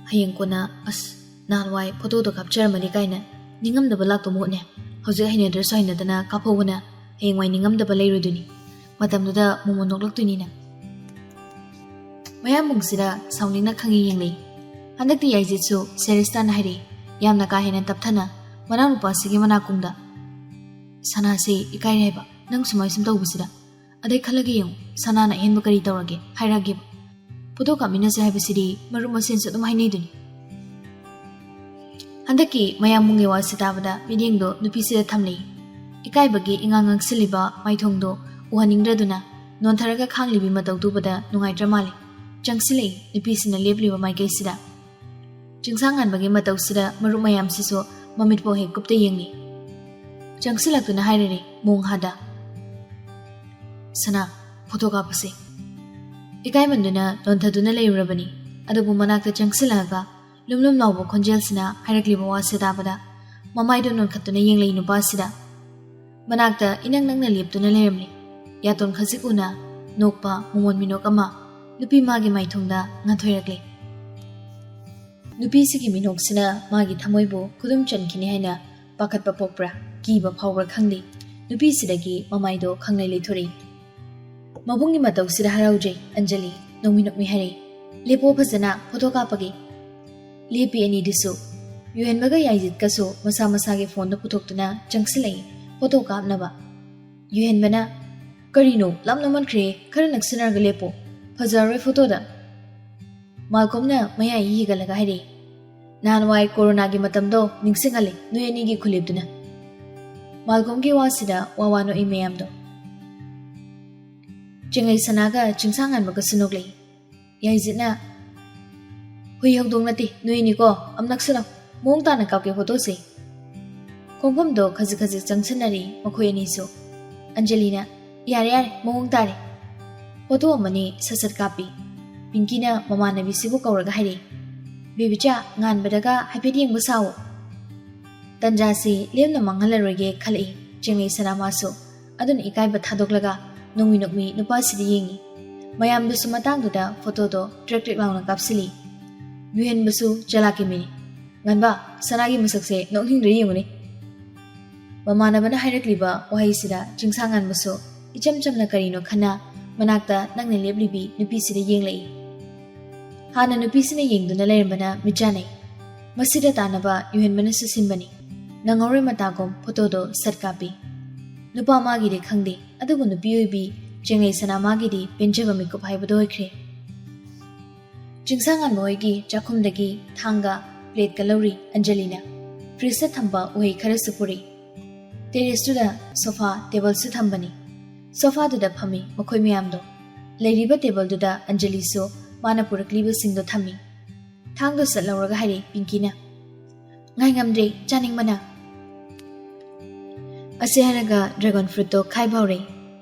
"ꯍꯌꯦꯡ ꯀꯣꯟꯅ ꯑꯁ ꯅꯍꯥꯟꯋꯥꯏ ꯐꯣꯇꯣꯗꯣ ꯀꯥꯞꯆꯔꯝꯃꯗꯤ ꯀꯥꯏꯅ ꯅꯤꯡꯉꯝꯗꯕ ꯂꯥꯛꯇꯧ ꯃꯍꯨꯠꯅꯦ꯫ ꯍꯧꯖꯤꯛ ꯍꯩꯅꯗ꯭ꯔꯁꯨ ꯍꯩꯅꯗꯅ ꯀꯥꯞꯍꯧꯕꯅ ꯍꯌꯦꯡꯋꯥꯏ ꯅꯤꯡꯉꯝꯗꯕ ꯂꯩꯔꯣꯏꯗꯣꯏꯅꯤ꯫ ꯃꯇꯝꯗꯨꯗ ꯃꯣꯃꯣꯟ ꯅꯣꯛꯂꯛꯇꯣꯏꯅꯤꯅ꯫" ꯃꯌꯥꯝꯕꯨꯡꯁꯤꯗ ꯁꯥꯎꯅꯤꯡꯅ ꯈꯪꯌꯦꯡ ꯌꯦꯡꯂꯛꯏ꯫ ꯍꯟꯗꯛꯇꯤ ꯌꯥꯏꯖꯤꯠꯁꯨ ꯁꯦꯔꯤꯁꯇꯥꯅ ꯍꯥꯏꯔꯛꯏ, ꯌꯥꯝꯅ ꯀꯥ ꯍꯦꯟꯅ ꯇꯞꯊꯅ, ꯃꯅꯥꯎꯅꯨꯄꯥꯁꯤꯒꯤ ꯃꯅꯥꯀꯣꯡꯗ, "ꯁꯅꯥꯁꯦ ꯏꯀꯥꯏꯔꯦ ꯍꯥꯏꯕ, ꯅꯪ ꯁꯨꯃꯥꯏ ꯁꯨꯝ ꯇꯧꯕꯁꯤꯗ꯫ ꯑꯗꯩ ꯈꯜꯂꯒ ꯌꯦꯡꯉꯨ, ꯁꯅꯥꯅ ꯑꯍꯦꯟꯕ ꯀꯔꯤ ꯇꯧꯔꯒꯦ ꯍꯥꯏꯔꯛꯑꯒꯦꯕ꯫ ꯐꯣꯇꯣ ꯀꯥꯞꯃꯤꯟꯅꯁꯦ ꯍꯥꯏꯕꯁꯤꯗꯤ ꯃꯔꯨꯞ ꯃꯁꯦꯟꯁꯨ ꯑꯗꯨꯝ ꯍꯥꯏꯅꯩꯗꯨꯅꯤ"꯫ ꯍꯟꯗꯛꯀꯤ ꯃꯌꯥꯝꯕꯨꯡꯒꯤ ꯋꯥꯁꯤ ꯇꯥꯕꯗ ꯃꯤꯠꯌꯦꯡꯗꯣ ꯅꯨꯄꯤꯁꯤꯗ ꯊꯝꯂꯤ꯫ ꯏꯀꯥꯏꯕꯒꯤ ꯏꯉꯥꯡ ꯉꯥꯡꯁꯤꯜꯂꯤꯕ ꯃꯥꯏꯊꯣꯡꯗꯣ ꯎꯍꯟꯅꯤꯡꯗ꯭ꯔꯗꯨꯅ ꯅꯣꯟꯊꯔꯒ ꯈꯥꯡꯂꯤꯕꯤ ꯃꯇꯧꯗꯨꯕꯗ ꯅꯨꯡꯉꯥꯏꯇ꯭ꯔ ꯃꯥꯜꯂꯤ꯫ ꯆꯪꯁꯤꯜꯂꯛꯏ ꯅꯨꯄꯤꯁꯤꯅ ꯂꯦꯞꯂꯤꯕ ꯃꯥꯏꯀꯩꯁꯤꯗ꯫ ꯆꯤꯡꯁꯥꯡ ꯉꯟꯕꯒꯤ ꯃꯇꯧꯁꯤꯗ ꯃꯔꯨꯞ ꯃꯌꯥꯝꯁꯤꯁꯨ ꯃꯃꯤꯠꯐꯥꯎ ꯍꯦꯛ ꯀꯨꯞꯇ ꯌꯦꯡꯂꯤ꯫ ꯆꯪꯁꯤꯜꯂꯛꯇꯨꯅ ꯍꯥꯏꯔꯔꯦ ꯃꯣꯡ ꯍꯥꯗ, "ꯁꯅꯥ, ꯐꯣꯇꯣ ꯀꯥꯞꯄꯁꯦ"꯫ ꯏꯀꯥꯏꯃꯟꯗꯨꯅ ꯅꯣꯟꯊꯗꯨꯅ ꯂꯩꯔꯨꯔꯕꯅꯤ꯫ ꯑꯗꯨꯕꯨ ꯃꯅꯥꯛꯇ ꯆꯪꯁꯤꯜꯂꯛꯑꯒ ꯂꯨꯝ ꯂꯨꯝ ꯂꯥꯎꯕ ꯈꯣꯟꯖꯦꯜꯁꯤꯅ ꯍꯥꯏꯔꯛꯂꯤꯕ ꯋꯥꯁꯦ ꯇꯥꯕꯗ ꯃꯃꯥꯏꯗꯨ ꯅꯣꯟꯈꯠꯇꯨꯅ ꯌꯦꯡꯂꯛꯏ ꯅꯨꯄꯥꯁꯤꯗ꯫ ꯃꯅꯥꯛꯇ ꯏꯅꯛ ꯅꯛꯅ ꯂꯦꯞꯇꯨꯅ ꯂꯩꯔꯝꯂꯦ꯫ ꯌꯥꯇꯣꯟ ꯈꯖꯤꯛ ꯎꯅ ꯅꯣꯛꯄ ꯃꯣꯃꯣꯟ ꯃꯤꯅꯣꯛ ꯑꯃ ꯅꯨꯄꯤ ꯃꯥꯒꯤ ꯃꯥꯏꯊꯣꯡꯗ ꯉꯥꯟꯊꯣꯏꯔꯛꯂꯦ꯫ ꯅꯨꯄꯤꯁꯤꯒꯤ ꯃꯤꯅꯣꯛꯁꯤꯅ ꯃꯥꯒꯤ ꯊꯃꯣꯏꯕꯨ ꯈꯨꯗꯨꯝ ꯆꯟꯈꯤꯅꯤ ꯍꯥꯏꯅ ꯄꯥꯈꯠꯄ ꯄꯣꯛꯄ꯭ꯔꯥ, ꯀꯤꯕ ꯐꯥꯎꯕ꯭ꯔꯥ ꯈꯪꯗꯦ, ꯅꯨꯄꯤꯁꯤꯗꯒꯤ ꯃꯃꯥꯏꯗꯣ ꯈꯪꯂꯩ ꯂꯩꯊꯣꯔꯛꯏ꯫ ꯃꯕꯨꯡꯒꯤ ꯃꯇꯧꯁꯤꯗ ꯍꯔꯥꯎꯖꯩ ꯑꯟꯖꯂꯤ, ꯅꯣꯡꯃꯤ ꯅꯣꯛꯃꯤ ꯍꯥꯏꯔꯛꯏ, "ꯂꯦꯞꯄꯣ ꯐꯖꯅ, ꯐꯣꯇꯣ ꯀꯥꯞꯄꯒꯦ"꯫ ꯂꯦꯞꯄꯤ ꯑꯅꯤꯗꯨꯁꯨ꯫ ꯌꯨꯍꯦꯟꯕꯒ ꯌꯥꯏꯖꯤꯠꯀꯁꯨ ꯃꯁꯥ ꯃꯁꯥꯒꯤ ꯐꯣꯟꯗ ꯄꯨꯊꯣꯛꯇꯨꯅ ꯆꯪꯁꯤꯜꯂꯛꯏ ꯐꯣꯇꯣ ꯀꯥꯞꯅꯕ꯫ ꯌꯨꯍꯦꯟꯕꯅ, "ꯀꯔꯤꯅꯣ, ꯂꯥꯞꯅꯃꯟꯈ꯭ꯔꯦ, ꯈꯔ ꯅꯛꯁꯤꯟꯅꯔꯒ ꯂꯦꯞꯄꯣ, ꯐꯖꯔꯔꯣꯏ ꯐꯣꯇꯣꯗ"꯫ ꯃꯥꯜꯀꯣꯝꯅ ꯃꯌꯥꯏ ꯍꯤꯒꯠꯂꯒ ꯍꯥꯏꯔꯛꯏ, "ꯅꯍꯥꯟꯋꯥꯏ ꯀꯣꯔꯣꯅꯥꯒꯤ ꯃꯇꯝꯗꯣ ꯅꯤꯡꯁꯤꯡꯍꯜꯂꯤ ꯅꯣꯏ ꯑꯅꯤꯒꯤ ꯈꯨꯂꯦꯞꯇꯨꯅ"꯫ ꯃꯥꯜꯀꯣꯝꯒꯤ ꯋꯥꯁꯤꯗ ꯋꯥ ꯋꯥ ꯅꯣꯛꯏ ꯃꯌꯥꯝꯗꯣ꯫ ꯆꯦꯡꯂꯩ ꯁꯅꯥꯒ ꯆꯤꯡꯁꯥꯡ ꯉꯥꯟꯕꯒꯁꯨ ꯅꯣꯛꯂꯛꯏ꯫ ꯌꯥꯏꯖꯤꯠꯅ, "ꯍꯨꯏ ꯍꯧꯗꯣꯡ ꯅꯠꯇꯦ, ꯅꯣꯏꯅꯤꯀꯣ, ꯑꯝ ꯅꯛꯁꯤꯜꯂꯣ, ꯃꯑꯣꯡ ꯇꯥꯅ ꯀꯥꯞꯀꯦ ꯐꯣꯇꯣꯁꯦ"꯫ ꯈꯣꯡꯐꯝꯗꯣ ꯈꯖꯤꯛ ꯈꯖꯤꯛ ꯆꯪꯁꯤꯟꯅꯔꯤ ꯃꯈꯣꯏ ꯑꯅꯤꯁꯨ꯫ ꯑꯟꯖꯂꯤꯅ, "ꯌꯥꯔꯦ ꯌꯥꯔꯦ, ꯃꯑꯣꯡ ꯇꯥꯔꯦ"꯫ ꯐꯣꯇꯣ ꯑꯃꯅꯤ ꯁꯠ ꯁꯠ ꯀꯥꯞꯄꯤ꯫ ꯄꯤꯡꯀꯤꯅ ꯃꯃꯥꯟꯅꯕꯤꯁꯤꯕꯨ ꯀꯧꯔꯒ ꯍꯥꯏꯔꯛꯏ, "ꯕꯦꯕꯤꯆꯥ, ꯉꯥꯟꯕꯗꯒ ꯍꯥꯏꯐꯦꯠ ꯌꯦꯡꯕ ꯁꯥꯎ"꯫ ꯇꯟꯖꯥꯁꯤ ꯂꯦꯝꯅ ꯃꯥꯡꯍꯜꯂꯔꯣꯏꯒꯦ ꯈꯜꯂꯛꯏ ꯆꯦꯡꯂꯩ ꯁꯅꯥꯃꯥꯁꯨ꯫ ꯑꯗꯨꯅ ꯏꯀꯥꯏꯕ ꯊꯥꯗꯣꯛꯂꯒ ꯅꯣꯡꯃꯤ ꯅꯣꯛꯃꯤ ꯅꯨꯄꯥꯁꯤꯗ ꯌꯦꯡꯉꯤ꯫ ꯃꯌꯥꯝꯗꯨꯁꯨ ꯃꯇꯥꯡꯗꯨꯗ ꯐꯣꯇꯣꯗꯣ ꯇ꯭ꯔꯦꯛ ꯇ꯭ꯔꯦꯛ ꯂꯥꯎꯅ ꯀꯥꯞꯁꯤꯜꯂꯤ꯫ ꯌꯨꯍꯦꯟꯕꯁꯨ ꯆꯂꯥꯛꯀꯤ ꯃꯤꯅꯤ꯫ "ꯉꯟꯕ, ꯁꯅꯥꯒꯤ ꯃꯁꯛꯁꯦ ꯅꯣꯛꯅꯤꯡꯗ꯭ꯔ ꯌꯦꯡꯉꯨꯅꯦ"꯫ ꯃꯃꯥꯟꯅꯕꯅ ꯍꯥꯏꯔꯛꯂꯤꯕ ꯋꯥꯍꯩꯁꯤꯗ ꯆꯤꯡꯁꯥꯡ ꯉꯥꯟꯕꯁꯨ ꯏꯆꯝ ꯆꯝꯅ ꯀꯔꯤꯅꯣ ꯈꯟꯅ ꯃꯅꯥꯛꯇ ꯅꯛꯅ ꯂꯦꯞꯂꯤꯕꯤ ꯅꯨꯄꯤꯁꯤꯗ ꯌꯦꯡꯂꯛꯏ꯫ ꯍꯥꯟꯅ ꯅꯨꯄꯤꯁꯤꯅ ꯌꯦꯡꯗꯨꯅ ꯂꯩꯔꯝꯕꯅ ꯃꯤꯠꯆꯥꯅꯩ꯫ ꯃꯁꯤꯗ ꯇꯥꯟꯅꯕ ꯌꯨꯍꯦꯟꯕꯅꯁꯨ ꯁꯤꯟꯕꯅꯤ꯫ ꯅꯪꯍꯧꯔꯣꯏ ꯃꯇꯥꯒꯨꯝ ꯐꯣꯇꯣꯗꯣ ꯁꯠ ꯀꯥꯞꯄꯤ꯫ ꯅꯨꯄꯥ ꯃꯥꯒꯤꯗꯤ ꯈꯪꯗꯦ, ꯑꯗꯨꯕꯨ ꯅꯨꯄꯤ ꯑꯣꯏꯕꯤ ꯆꯦꯡꯂꯩ ꯁꯅꯥ ꯃꯥꯒꯤꯗꯤ ꯄꯦꯟꯖꯕ ꯃꯤꯀꯨꯞ ꯍꯥꯏꯕꯗꯣ ꯑꯣꯏꯈ꯭ꯔꯦ꯫ ꯆꯤꯡꯁꯥꯉꯥꯟꯕ ꯍꯣꯏꯒꯤ ꯆꯥꯛꯈꯨꯝꯗꯒꯤ ꯊꯥꯡꯒ ꯄ꯭ꯂꯦꯠꯀ ꯂꯧꯔꯤ ꯑꯟꯖꯂꯤꯅ꯫ ꯐ꯭ꯔꯤꯖꯇ ꯊꯝꯕ ꯎꯍꯩ ꯈꯔꯁꯨ ꯄꯨꯔꯤ꯫ ꯇꯦꯔꯦꯁꯇꯨꯗ ꯁꯣꯐꯥ ꯇꯦꯕꯜꯁꯨ ꯊꯝꯕꯅꯤ꯫ ꯁꯣꯐꯥꯗꯨꯗ ꯐꯝꯃꯤ ꯃꯈꯣꯏ ꯃꯌꯥꯝꯗꯣ꯫ ꯂꯩꯔꯤꯕ ꯇꯦꯕꯜꯗꯨꯗ ꯑꯟꯖꯂꯤꯁꯨ ꯃꯥꯅ ꯄꯨꯔꯛꯂꯤꯕꯁꯤꯡꯗꯣ ꯊꯝꯃꯤ꯫ ꯊꯥꯡꯗꯣ ꯁꯠ ꯂꯧꯔꯒ ꯍꯥꯏꯔꯛꯏ ꯄꯤꯡꯀꯤꯅ, "ꯉꯥꯏ ꯉꯝꯗ꯭ꯔꯦ, ꯆꯥꯅꯤꯡꯕꯅ!" ꯑꯁꯤ ꯍꯥꯏꯔꯒ ꯗ꯭ꯔꯦꯒꯟ ꯐ꯭ꯔꯨꯠꯇꯣ ꯈꯥꯏꯕ ꯍꯧꯔꯦ꯫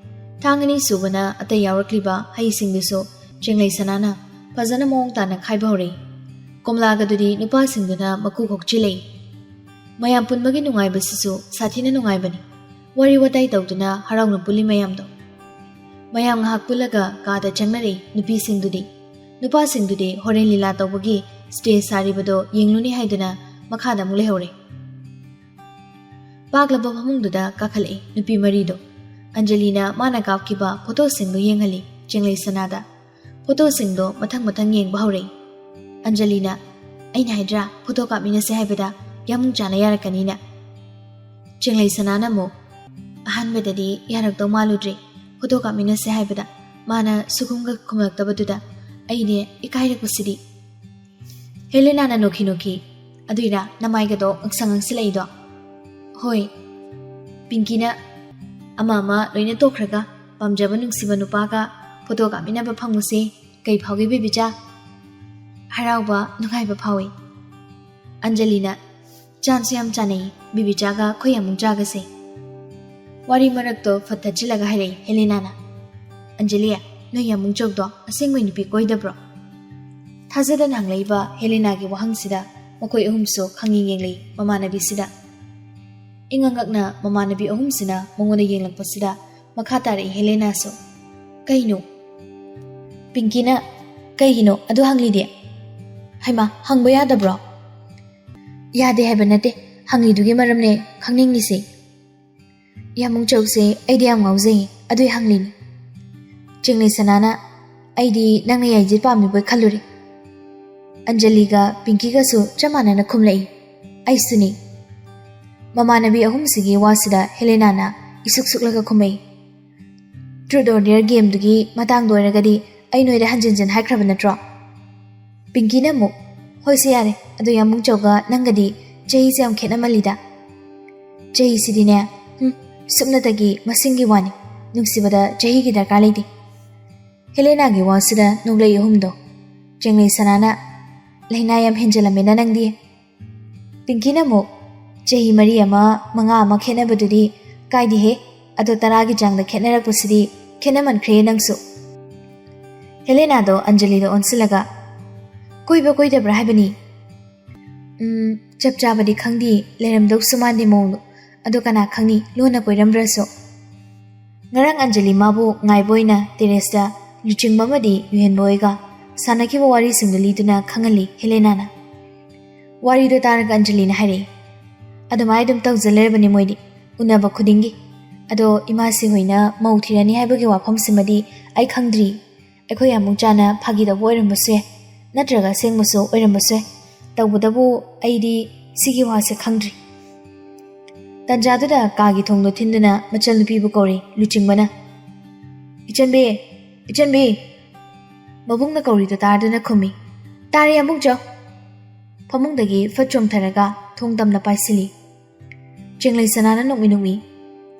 ꯊꯥꯡ ꯑꯅꯤ ꯁꯨꯕꯅ ꯑꯇꯩ ꯌꯥꯎꯔꯛꯂꯤꯕ ꯍꯩꯁꯤꯡꯗꯨꯁꯨ ꯆꯦꯡꯂꯩ ꯁꯅꯥꯅ ꯐꯖꯅ ꯃꯑꯣꯡ ꯇꯥꯅ ꯈꯥꯏꯕ ꯍꯧꯔꯦ꯫ ꯀꯣꯝꯂꯥꯒꯗꯨꯗꯤ ꯅꯨꯄꯥꯁꯤꯡꯗꯨꯅ ꯃꯀꯨ ꯈꯣꯛꯆꯤꯜꯂꯛꯏ꯫ ꯃꯌꯥꯝ ꯄꯨꯟꯕꯒꯤ ꯅꯨꯡꯉꯥꯏꯕꯁꯤꯁꯨ ꯁꯥꯊꯤꯅ ꯅꯨꯡꯉꯥꯏꯕꯅꯤ꯫ ꯋꯥꯔꯤ ꯋꯥꯇꯥꯏ ꯇꯧꯗꯨꯅ ꯍꯔꯥꯎꯅ ꯄꯨꯜꯂꯤ ꯃꯌꯥꯝꯗꯣ꯫ ꯃꯌꯥꯝ ꯉꯥꯏꯍꯥꯛ ꯄꯨꯜꯂꯒ ꯀꯥꯗ ꯆꯪꯅꯔꯛꯏ ꯅꯨꯄꯤꯁꯤꯡꯗꯨꯗꯤ꯫ ꯅꯨꯄꯥꯁꯤꯡꯗꯨꯗꯤ ꯍꯣꯔꯦꯟ ꯂꯤꯂꯥ ꯇꯧꯕꯒꯤ ꯁ꯭ꯇꯦꯖ ꯁꯥꯔꯤꯕꯗꯣ ꯌꯦꯡꯂꯨꯅꯤ ꯍꯥꯏꯗꯨꯅ ꯃꯈꯥꯗ ꯑꯃꯨꯛ ꯂꯩꯍꯧꯔꯦ꯫ ꯄꯥꯛꯂꯕ ꯐꯃꯨꯡꯗꯨꯗ ꯀꯥꯈꯠꯂꯛꯏ ꯅꯨꯄꯤ ꯃꯔꯤꯗꯣ꯫ ꯑꯟꯖꯂꯤꯅ ꯃꯥꯅ ꯀꯥꯞꯈꯤꯕ ꯐꯣꯇꯣꯁꯤꯡꯗꯣ ꯌꯦꯡꯍꯜꯂꯤ ꯆꯦꯡꯂꯩ ꯁꯅꯥꯗ꯫ ꯐꯣꯇꯣꯁꯤꯡꯗꯣ ꯃꯊꯪ ꯃꯊꯪ ꯌꯦꯡꯕ ꯍꯧꯔꯛꯏ꯫ ꯑꯟꯖꯂꯤꯅ, "ꯑꯩꯅ ꯍꯥꯏꯗ꯭ꯔꯥ, ꯐꯣꯇꯣ ꯀꯥꯞꯃꯤꯟꯅꯁꯦ ꯍꯥꯏꯕꯗ ꯌꯥꯃꯨꯡ ꯆꯥꯅ ꯌꯥꯔꯛꯀꯅꯤꯅ?" ꯆꯦꯡꯂꯩ ꯁꯅꯥꯅ ꯑꯃꯨꯛ, "ꯑꯍꯥꯟꯕꯗꯗꯤ ꯌꯥꯔꯛꯇꯧ ꯃꯥꯜꯂꯨꯗ꯭ꯔꯦ꯫ ꯐꯣꯇꯣ ꯀꯥꯞꯃꯤꯟꯅꯁꯦ ꯍꯥꯏꯕꯗ ꯃꯥꯅ ꯁꯨꯈꯨꯝꯒ ꯈꯨꯝꯂꯛꯇꯕꯗꯨꯗ ꯑꯩꯅꯦ ꯏꯀꯥꯏꯔꯛꯄꯁꯤꯗꯤ꯫" ꯍꯦꯂꯦꯅꯥꯅ ꯅꯣꯛꯈꯤ ꯅꯣꯛꯈꯤ, "ꯑꯗꯨꯏꯔꯥ ꯅꯃꯥꯏꯒꯗꯣ ꯉꯛꯁꯪ ꯉꯛꯁꯤꯜꯂꯛꯏꯗꯣ?" "ꯍꯣꯏ, ꯄꯤꯡꯀꯤꯅ ꯑꯃ ꯑꯃ ꯂꯣꯏꯅ ꯇꯣꯛꯈ꯭ꯔꯒ ꯄꯥꯝꯖꯕ ꯅꯨꯡꯁꯤꯕ ꯅꯨꯄꯥꯒ ꯐꯣꯇꯣ ꯀꯥꯞꯃꯤꯟꯅꯕ ꯐꯪꯕꯁꯦ ꯀꯩ ꯐꯥꯎꯒꯦ ꯕꯦꯕꯤꯆꯥ?" "ꯍꯔꯥꯎꯕ, ꯅꯨꯡꯉꯥꯏꯕ ꯐꯥꯎꯏ꯫" ꯑꯟꯖꯂꯤꯅ, "ꯆꯥꯟꯁꯨ ꯌꯥꯝ ꯆꯥꯟꯅꯩ, ꯕꯦꯕꯤꯆꯥꯒ ꯑꯩꯈꯣꯏ ꯌꯥꯃꯨꯡ ꯆꯥꯒꯁꯦ꯫" ꯋꯥꯔꯤ ꯃꯔꯛꯇꯣ ꯐꯠ ꯊꯠꯆꯤꯜꯂꯒ ꯍꯥꯏꯔꯛꯏ ꯍꯦꯂꯦꯅꯥꯅ, "ꯑꯟꯖꯂꯤ, ꯅꯣꯏ ꯌꯥꯃꯨꯡ ꯆꯧꯗꯣ ꯑꯁꯦꯡꯕꯩ ꯅꯨꯄꯤ ꯀꯣꯏꯗꯕ꯭ꯔꯣ?" ꯊꯥꯖꯗꯅ ꯍꯪꯂꯛꯏꯕ ꯍꯦꯂꯦꯅꯥꯒꯤ ꯋꯥꯍꯪꯁꯤꯗ ꯃꯈꯣꯏ ꯑꯍꯨꯝꯁꯨ ꯈꯪꯌꯦꯡ ꯌꯦꯡꯂꯛꯏ ꯃꯃꯥꯟꯅꯕꯤꯁꯤꯗ꯫ ꯏꯉꯛ ꯉꯛꯅ ꯃꯃꯥꯟꯅꯕꯤ ꯑꯍꯨꯝꯁꯤꯅ ꯃꯉꯣꯟꯗ ꯌꯦꯡꯂꯛꯄꯁꯤꯗ ꯃꯈꯥ ꯇꯥꯔꯛꯏ ꯍꯦꯂꯦꯅꯥꯁꯨ꯫ "ꯀꯩꯅꯣ?" ꯄꯤꯡꯀꯤꯅ, "ꯀꯩꯒꯤꯅꯣ ꯑꯗꯨ ꯍꯪꯂꯤꯗꯤ? ꯍꯩꯃꯥ, ꯍꯪꯕ ꯌꯥꯗꯕ꯭ꯔꯣ?" "ꯌꯥꯗꯦ ꯍꯥꯏꯕ ꯅꯠꯇꯦ, ꯍꯪꯂꯤꯗꯨꯒꯤ ꯃꯔꯝꯅꯦ ꯈꯪꯅꯤꯡꯂꯤꯁꯦ꯫ ꯌꯥꯃꯨꯡ ꯆꯧꯁꯦ ꯑꯩꯗꯤ ꯌꯥꯝ ꯉꯥꯎꯖꯩꯌꯦ, ꯑꯗꯨꯏ ꯍꯪꯂꯤꯅꯤ꯫" ꯆꯤꯡꯂꯩ ꯁꯅꯥꯅ, "ꯑꯩꯗꯤ ꯅꯪꯅ ꯌꯥꯏꯖꯤꯠ ꯄꯥꯝꯃꯤꯕꯣꯏ ꯈꯜꯂꯨꯔꯦ꯫ ꯑꯟꯖꯂꯤꯒ ꯄꯤꯡꯀꯤꯒꯁꯨ ꯆꯞ ꯃꯥꯟꯅꯅ ꯈꯨꯝꯂꯛꯏ꯫ "ꯑꯩꯁꯨꯅꯤ꯫" ꯃꯃꯥꯟꯅꯕꯤ ꯑꯍꯨꯝꯁꯤꯒꯤ ꯋꯥꯁꯤꯗ ꯍꯦꯂꯦꯅꯥꯅ ꯏꯁꯨꯛ ꯁꯨꯛꯂꯒ ꯈꯨꯝꯃꯛꯏ꯫ "Truth or Dare gameꯗꯨꯒꯤ ꯃꯇꯥꯡꯗ ꯑꯣꯏꯔꯒꯗꯤ ꯑꯩ ꯅꯣꯏꯗ ꯍꯟꯖꯤꯟ ꯍꯟꯖꯤꯟ ꯍꯥꯏꯈ꯭ꯔꯕ ꯅꯠꯇ꯭ꯔꯣ?" ꯄꯤꯡꯀꯤꯅ ꯑꯃꯨꯛ, "ꯍꯣꯏꯁꯦ ꯌꯥꯔꯦ, ꯑꯗꯣ ꯌꯥꯝꯕꯨꯡꯆꯧꯒ ꯅꯪꯒꯗꯤ ꯆꯍꯤꯁꯦ ꯌꯥꯝ ꯈꯦꯠꯅꯃꯜꯂꯤꯗ꯫" "ꯆꯍꯤꯁꯤꯗꯤꯅꯦ, ꯍꯨꯝ, ꯁꯨꯞꯅꯇꯒꯤ ꯃꯁꯤꯡꯒꯤ ꯋꯥꯅꯤ, ꯅꯨꯡꯁꯤꯕꯗ ꯆꯍꯤꯒꯤ ꯗꯔꯀꯥꯔ ꯂꯩꯇꯦ꯫" ꯍꯦꯂꯦꯅꯥꯒꯤ ꯋꯥꯁꯤꯗ ꯅꯣꯡꯂꯩ ꯑꯍꯨꯝꯗꯣ꯫ ꯆꯦꯡꯂꯩ ꯁꯅꯥꯅ, "ꯂꯥꯏꯅꯥ ꯌꯥꯝ ꯍꯦꯟꯖꯜꯂꯝꯃꯦꯅ ꯅꯪꯗꯤ꯫" ꯄꯤꯡꯀꯤꯅ ꯑꯃꯨꯛ, "ꯆꯍꯤ ꯃꯔꯤ ꯑꯃ, ꯃꯉꯥ ꯑꯃ ꯈꯦꯠꯅꯕꯗꯨꯗꯤ ꯀꯥꯏꯗꯦꯍꯦ, ꯑꯗꯣ ꯇꯔꯥꯒꯤ ꯆꯥꯡꯗ ꯈꯦꯠꯅꯔꯛꯄꯁꯤꯗꯤ ꯈꯦꯠꯅꯃꯟꯈ꯭ꯔꯦ ꯅꯪꯁꯨ꯫" ꯍꯦꯂꯦꯅꯥꯗꯣ ꯑꯟꯖꯂꯤꯗ ꯑꯣꯟꯁꯤꯜꯂꯒ, "ꯀꯣꯏꯕ ꯀꯣꯏꯗꯕ꯭ꯔꯥ ꯍꯥꯏꯕꯅꯤ?" "ꯎꯝ, ꯆꯞ ꯆꯥꯕꯗꯤ ꯈꯪꯗꯦ, ꯂꯩꯔꯝꯗꯧꯁꯨ ꯃꯥꯟꯗꯦ ꯃꯑꯣꯡꯗꯣ꯫ ꯑꯗꯣ ꯀꯅꯥ ꯈꯪꯅꯤ, ꯂꯣꯟꯅ ꯀꯣꯏꯔꯝꯕ꯭ꯔꯁꯨ꯫" ꯉꯔꯥꯡ ꯑꯟꯖꯂꯤ ꯃꯥꯕꯨ ꯉꯥꯏꯕ ꯑꯣꯏꯅ terraceꯇ ꯂꯨꯆꯤꯡꯕ ꯑꯃꯗꯤ ꯌꯨꯍꯦꯟꯕ ꯍꯣꯏꯒ ꯁꯥꯟꯅꯈꯤꯕ ꯋꯥꯔꯤꯁꯤꯡꯗꯨ ꯂꯤꯗꯨꯅ ꯈꯪꯍꯜꯂꯤ ꯍꯦꯂꯦꯅꯥꯅ꯫ ꯋꯥꯔꯤꯗꯣ ꯇꯥꯔꯒ ꯑꯟꯖꯂꯤꯅ ꯍꯥꯏꯔꯛꯏ, "ꯑꯗꯨꯃꯥꯏꯅ ꯑꯗꯨꯝ ꯇꯧꯖ ꯂꯩꯔꯕꯅꯤ ꯃꯣꯏꯗꯤ, ꯎꯅꯕ ꯈꯨꯗꯤꯡꯒꯤ꯫ ꯑꯗꯣ ꯏꯃꯥꯁꯤ ꯍꯣꯏꯅ ꯃꯧ ꯊꯤꯔꯅꯤ ꯍꯥꯏꯕꯒꯤ ꯋꯥꯐꯝꯁꯤꯃꯗꯤ ꯑꯩ ꯈꯪꯗ꯭ꯔꯤ꯫ ꯑꯩꯈꯣꯏ ꯌꯥꯝꯕꯨꯡ ꯆꯥꯅ ꯐꯥꯒꯤ ꯇꯧꯕ ꯑꯣꯏꯔꯝꯕꯁꯨ ꯌꯥꯏ, ꯅꯠꯇ꯭ꯔꯒ ꯑꯁꯦꯡꯕꯁꯨ ꯑꯣꯏꯔꯝꯕꯁꯨ ꯌꯥꯏ꯫ ꯇꯧꯕꯇꯕꯨ ꯑꯩꯗꯤ ꯁꯤꯒꯤ ꯋꯥꯁꯦ ꯈꯪꯗ꯭ꯔꯤ꯫" ꯇꯟꯖꯥꯗꯨꯗ ꯀꯥꯒꯤ ꯊꯣꯡꯗꯣ ꯊꯤꯟꯗꯨꯅ ꯃꯆꯜꯅꯨꯄꯤꯕꯨ ꯀꯧꯔꯤ ꯂꯨꯆꯤꯡꯕꯅ꯫ "ꯏꯆꯟꯕꯤ, ꯏꯆꯟꯕꯤ!" ꯃꯕꯨꯡꯅ ꯀꯧꯔꯤꯗꯨ ꯇꯥꯗꯨꯅ ꯈꯨꯝꯃꯤ, "ꯇꯥꯔꯦ, ꯌꯥꯝꯕꯨꯡꯆꯧ!" ꯐꯃꯨꯡꯗꯒꯤ ꯐꯠ ꯆꯣꯡꯊꯔꯒ ꯊꯣꯡ ꯇꯝꯅ ꯄꯥꯏꯁꯤꯜꯂꯤ꯫ ꯆꯦꯡꯂꯩ ꯁꯅꯥꯅ ꯅꯣꯛꯃꯤ ꯅꯣꯛꯃꯤ,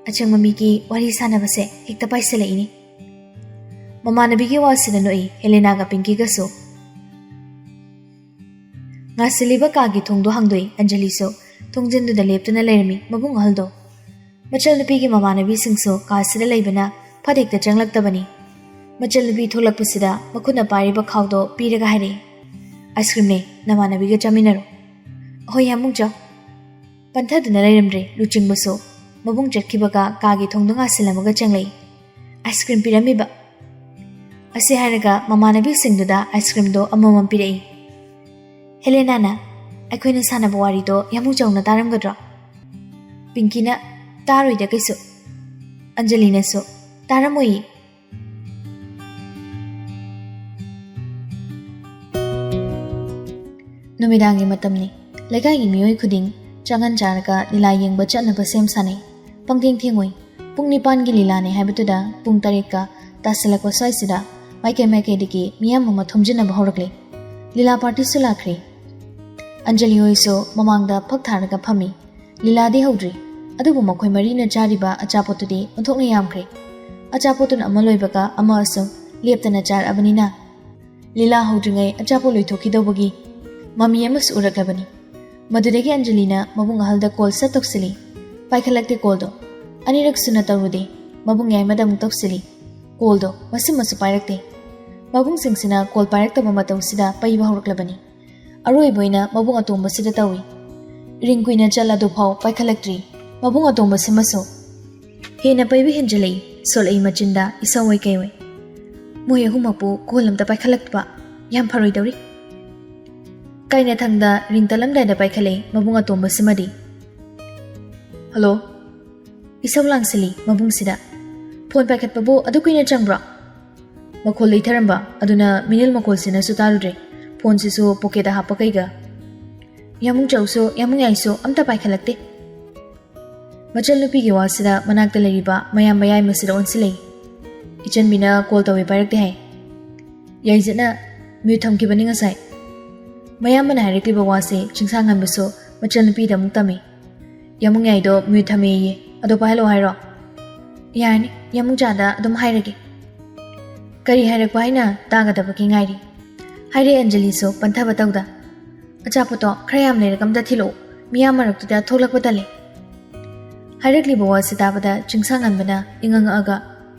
"ꯑꯆꯪꯕ ꯃꯤꯒꯤ ꯋꯥꯔꯤ ꯁꯥꯟꯅꯕꯁꯦ ꯍꯦꯛꯇ ꯄꯥꯏꯁꯤꯜꯂꯛꯏꯅꯤ꯫" ꯃꯃꯥꯟꯅꯕꯤꯒꯤ ꯋꯥꯁꯤꯗ ꯅꯣꯛꯏ ꯍꯦꯂꯦꯅꯥꯒ ꯄꯤꯡꯀꯤꯒꯁꯨ꯫ ꯉꯥꯁꯤꯜꯂꯤꯕ ꯀꯥꯒꯤ ꯊꯣꯡꯗꯣ ꯍꯥꯡꯗꯣꯛꯏ ꯑꯟꯖꯂꯤꯁꯨ꯫ ꯊꯣꯡꯖꯤꯟꯗꯨꯗ ꯂꯦꯞꯇꯨꯅ ꯂꯩꯔꯝꯃꯤ ꯃꯕꯨꯡ ꯑꯍꯜꯗꯣ꯫ ꯃꯆꯜꯅꯨꯄꯤꯒꯤ ꯃꯃꯥꯟꯅꯕꯤꯁꯤꯡꯁꯨ ꯀꯥꯁꯤꯗ ꯂꯩꯕꯅ ꯐꯠ ꯍꯦꯛꯇ ꯆꯪꯂꯛꯇꯕꯅꯤ꯫ ꯃꯆꯜꯅꯨꯄꯤ ꯊꯣꯛꯂꯛꯄꯁꯤꯗ ꯃꯈꯨꯠꯅ ꯄꯥꯏꯔꯤꯕ ꯈꯥꯎꯗꯣ ꯄꯤꯔꯒ ꯍꯥꯏꯔꯛꯏ, "ꯑꯥꯏꯁ ꯀ꯭ꯔꯤꯝꯅꯦ, ꯅꯃꯥꯟꯅꯕꯤꯒ ꯆꯥꯃꯤꯟꯅꯔꯣ꯫" "ꯑꯍꯣꯏ, ꯌꯥꯝꯕꯨꯡꯆꯧ꯫" ꯄꯟꯊꯗꯨꯅ ꯂꯩꯔꯝꯗ꯭ꯔꯦ ꯂꯨꯆꯤꯡꯕꯁꯨ꯫ ꯃꯕꯨꯡ ꯆꯠꯈꯤꯕꯒ ꯀꯥꯒꯤ ꯊꯣꯡꯗꯣ ꯉꯥꯁꯤꯜꯂꯝꯃꯒ ꯆꯪꯂꯛꯏ꯫ Ice cream ꯄꯤꯔꯝꯃꯤꯕ꯫ ꯑꯁꯤ ꯍꯥꯏꯔꯒ ꯃꯃꯥꯟꯅꯕꯤꯁꯤꯡꯗꯨꯗ ꯑꯥꯏꯁ ꯀ꯭ꯔꯤꯝꯗꯣ ꯑꯃꯃꯝ ꯄꯤꯔꯛꯏ꯫ ꯍꯦꯂꯦꯅꯥꯅ, "ꯑꯩꯈꯣꯏꯅ ꯁꯥꯟꯅꯕ ꯋꯥꯔꯤꯗꯣ ꯌꯥꯝꯕꯨꯡꯆꯧꯅ ꯇꯥꯔꯝꯒꯗ꯭ꯔꯣ?" ꯄꯤꯡꯀꯤꯅ, "ꯇꯥꯔꯣꯏꯗ ꯀꯩꯁꯨ꯫" ꯑꯟꯖꯂꯤꯅꯁꯨ, "ꯇꯥꯔꯝꯃꯣꯏꯌꯦ꯫" ꯅꯨꯃꯤꯗꯥꯡꯒꯤ ꯃꯇꯝꯅꯤ꯫ ꯂꯩꯀꯥꯏꯒꯤ ꯃꯤꯑꯣꯏ ꯈꯨꯗꯤꯡ ꯆꯥꯉꯟ ꯆꯥꯔꯒ ꯂꯤꯂꯥ ꯌꯦꯡꯕ ꯆꯠꯅꯕ ꯁꯦꯝ ꯁꯥꯅꯩ꯫ ꯄꯪꯊꯦꯡ ꯊꯦꯡꯉꯣꯏ꯫ ꯄꯨꯡ ꯅꯤꯄꯥꯟꯒꯤ ꯂꯤꯂꯥꯅꯦ ꯍꯥꯏꯕꯗꯨꯗ ꯄꯨꯡ ꯇꯔꯦꯠꯀ ꯇꯥꯁꯤꯜꯂꯛꯄ ꯁ꯭ꯋꯥꯏꯁꯤꯗ ꯃꯥꯏꯀꯩ ꯃꯥꯏꯀꯩꯗꯒꯤ ꯃꯤꯌꯥꯝ ꯑꯃ ꯊꯣꯝꯖꯤꯟꯅꯕ ꯍꯧꯔꯛꯂꯦ꯫ ꯂꯤꯂꯥ ꯄꯥꯔꯇꯤꯁꯨ ꯂꯥꯛꯈ꯭ꯔꯦ꯫ ꯑꯟꯖꯂꯤ ꯍꯣꯏꯁꯨ ꯃꯃꯥꯡꯗ ꯐꯛ ꯊꯥꯔꯒ ꯐꯝꯃꯤ꯫ ꯂꯤꯂꯥꯗꯤ ꯍꯧꯗ꯭ꯔꯤ, ꯑꯗꯨꯕꯨ ꯃꯈꯣꯏ ꯃꯔꯤꯅ ꯆꯥꯔꯤꯕ ꯑꯆꯥꯄꯣꯠꯇꯨꯗꯤ ꯑꯣꯟꯊꯣꯛꯅ ꯌꯥꯝꯈ꯭ꯔꯦ꯫ ꯑꯆꯥꯄꯣꯠꯇꯨꯅ ꯑꯃ ꯂꯣꯏꯕꯒ ꯑꯃ ꯑꯁꯨꯝ ꯂꯦꯞꯇꯅ ꯆꯥꯔꯛꯑꯕꯅꯤꯅ, ꯂꯤꯂꯥ ꯍꯧꯗ꯭ꯔꯤꯉꯩ ꯑꯆꯥꯄꯣꯠ ꯂꯣꯏꯊꯣꯛꯈꯤꯗꯧꯕꯒꯤ ꯃꯃꯤ ꯑꯃꯁꯨ ꯎꯔꯛꯂꯕꯅꯤ꯫ ꯃꯗꯨꯗꯒꯤ ꯑꯟꯖꯂꯤꯅ ꯃꯕꯨꯡ ꯑꯍꯜꯗ ꯀꯣꯜ ꯁꯠ ꯇꯧꯁꯤꯜꯂꯤ꯫ ꯄꯥꯏꯈꯠꯂꯛꯇꯦ ꯀꯣꯜꯗꯣ꯫ ꯑꯅꯤꯔꯛ ꯁꯨꯅ ꯇꯧꯔꯨꯗꯦ꯫ ꯃꯕꯨꯡ ꯌꯥꯏꯃꯗ ꯑꯃꯨꯛ ꯇꯧꯁꯤꯜꯂꯤ꯫ ꯀꯣꯜꯗꯣ ꯃꯁꯤꯃꯁꯨ ꯄꯥꯏꯔꯛꯇꯦ꯫ ꯃꯕꯨꯡꯁꯤꯡꯁꯤꯅ ꯀꯣꯜ ꯄꯥꯏꯔꯛꯇꯕ ꯃꯇꯧꯁꯤꯗ ꯄꯩꯕ ꯍꯧꯔꯛꯂꯕꯅꯤ꯫ ꯑꯔꯣꯏꯕ ꯑꯣꯏꯅ ꯃꯕꯨꯡ ꯑꯇꯣꯝꯕꯁꯤꯗ ꯇꯧꯏ꯫ ꯔꯤꯡ ꯀꯨꯏꯅ ꯆꯠꯂꯗꯨꯐꯥꯎ ꯄꯥꯏꯈꯠꯂꯛꯇ꯭ꯔꯤ꯫ ꯃꯕꯨꯡ ꯑꯇꯣꯝꯕꯁꯤꯃꯁꯨ ꯍꯦꯟꯅ ꯄꯩꯕ ꯍꯦꯟꯖꯤꯜꯂꯛꯏ꯫ ꯁꯣꯜꯂꯛꯏ ꯃꯆꯤꯟꯗ ꯏꯁꯧ ꯑꯣꯏ ꯀꯩ ꯑꯣꯏ꯫ ꯃꯣꯏ ꯑꯍꯨꯝꯃꯛꯄꯨ ꯀꯣꯜ ꯑꯝꯇ ꯄꯥꯏꯈꯠꯂꯛꯇꯕ꯫ ꯌꯥꯝ ꯐꯔꯣꯏꯗꯧꯔꯤ꯫ ꯀꯥꯏꯅꯊꯪꯗ ꯔꯤꯡ ꯇꯠꯂꯝꯗꯥꯏꯗ ꯄꯥꯏꯈꯠꯂꯛꯏ ꯃꯕꯨꯡ ꯑꯇꯣꯝꯕꯁꯤꯃꯗꯤ꯫ ꯍꯜꯂꯣ꯫ ꯏꯁꯧ ꯂꯥꯡꯁꯤꯜꯂꯤ ꯃꯕꯨꯡꯁꯤꯗ꯫ ꯐꯣꯟ ꯄꯥꯏꯈꯠꯄꯕꯨ ꯑꯗꯨ ꯀꯨꯏꯅ ꯆꯪꯕ꯭ꯔꯣ? ꯃꯈꯣꯜ ꯂꯩꯊꯔꯝꯕ ꯑꯗꯨꯅ ꯃꯤꯅꯤꯜ ꯃꯈꯣꯜꯁꯤꯅꯁꯨ ꯇꯥꯔꯨꯗ꯭ꯔꯦ꯫ ꯐꯣꯟꯁꯤꯁꯨ ꯄꯣꯀꯦꯠꯇ ꯍꯥꯞꯄ ꯀꯩꯒ꯫ ꯌꯥꯃꯨꯡ ꯆꯧꯁꯨ ꯌꯥꯃꯨꯡ ꯌꯥꯏꯁꯨ ꯑꯝꯇ ꯄꯥꯏꯈꯠꯂꯛꯇꯦ꯫ ꯃꯆꯜꯅꯨꯄꯤꯒꯤ ꯋꯥꯁꯤꯗ ꯃꯅꯥꯛꯇ ꯂꯩꯔꯤꯕ ꯃꯌꯥꯝ ꯃꯌꯥꯏ ꯃꯁꯤꯗ ꯑꯣꯟꯁꯤꯜꯂꯛꯏ꯫ ꯏꯆꯟꯕꯤꯅ ꯀꯣꯜ ꯇꯧꯏ ꯄꯥꯏꯔꯛꯇꯦ ꯍꯥꯏ꯫ ꯌꯥꯏꯖꯠꯅ ꯃ꯭ꯌꯨꯠ ꯊꯝꯈꯤꯕꯅꯤ ꯉꯁꯥꯏ꯫ ꯃꯌꯥꯝꯕꯅ ꯍꯥꯏꯔꯛꯂꯤꯕ ꯋꯥꯁꯦ ꯆꯤꯡꯁꯥꯡꯉꯟꯕꯁꯨ ꯃꯆꯜꯅꯨꯄꯤꯗ ꯑꯃꯨꯛ ꯇꯝꯃꯤ꯫ ꯌꯥꯃꯨꯡ ꯌꯥꯏꯗꯣ ꯃ꯭ꯌꯨꯠ ꯊꯝꯃꯦꯌꯦ꯫ ꯑꯗꯣ ꯄꯥꯏꯍꯜꯂꯣ ꯍꯥꯏꯔꯣ? ꯌꯥꯔꯅꯤ, ꯌꯥꯃꯨꯡ ꯆꯥꯗ ꯑꯗꯨꯝ ꯍꯥꯏꯔꯒꯦ꯫ ꯀꯔꯤ ꯍꯥꯏꯔꯛꯄ ꯍꯥꯏꯅ ꯇꯥꯒꯗꯕꯒꯤ ꯉꯥꯏꯔꯤ꯫ ꯍꯥꯏꯔꯦ ꯑꯟꯖꯂꯤꯁꯨ ꯄꯟꯊꯕ ꯇꯧꯗ꯫ ꯑꯆꯥꯄꯣꯠꯇꯣ ꯈꯔ ꯌꯥꯝ ꯂꯩꯔꯒ ꯑꯝꯇ ꯊꯤꯜꯂꯛꯑꯣ꯫ ꯃꯤꯌꯥꯝ ꯃꯔꯛꯇꯨꯗ ꯊꯣꯛꯂꯛꯄ ꯇꯜꯂꯦ꯫ ꯍꯥꯏꯔꯛꯂꯤꯕ ꯋꯥꯁꯤ ꯇꯥꯕꯗ ꯆꯤꯡꯁꯥꯡꯉꯟꯕꯅ ꯏꯉꯛ ꯉꯛꯑꯒ,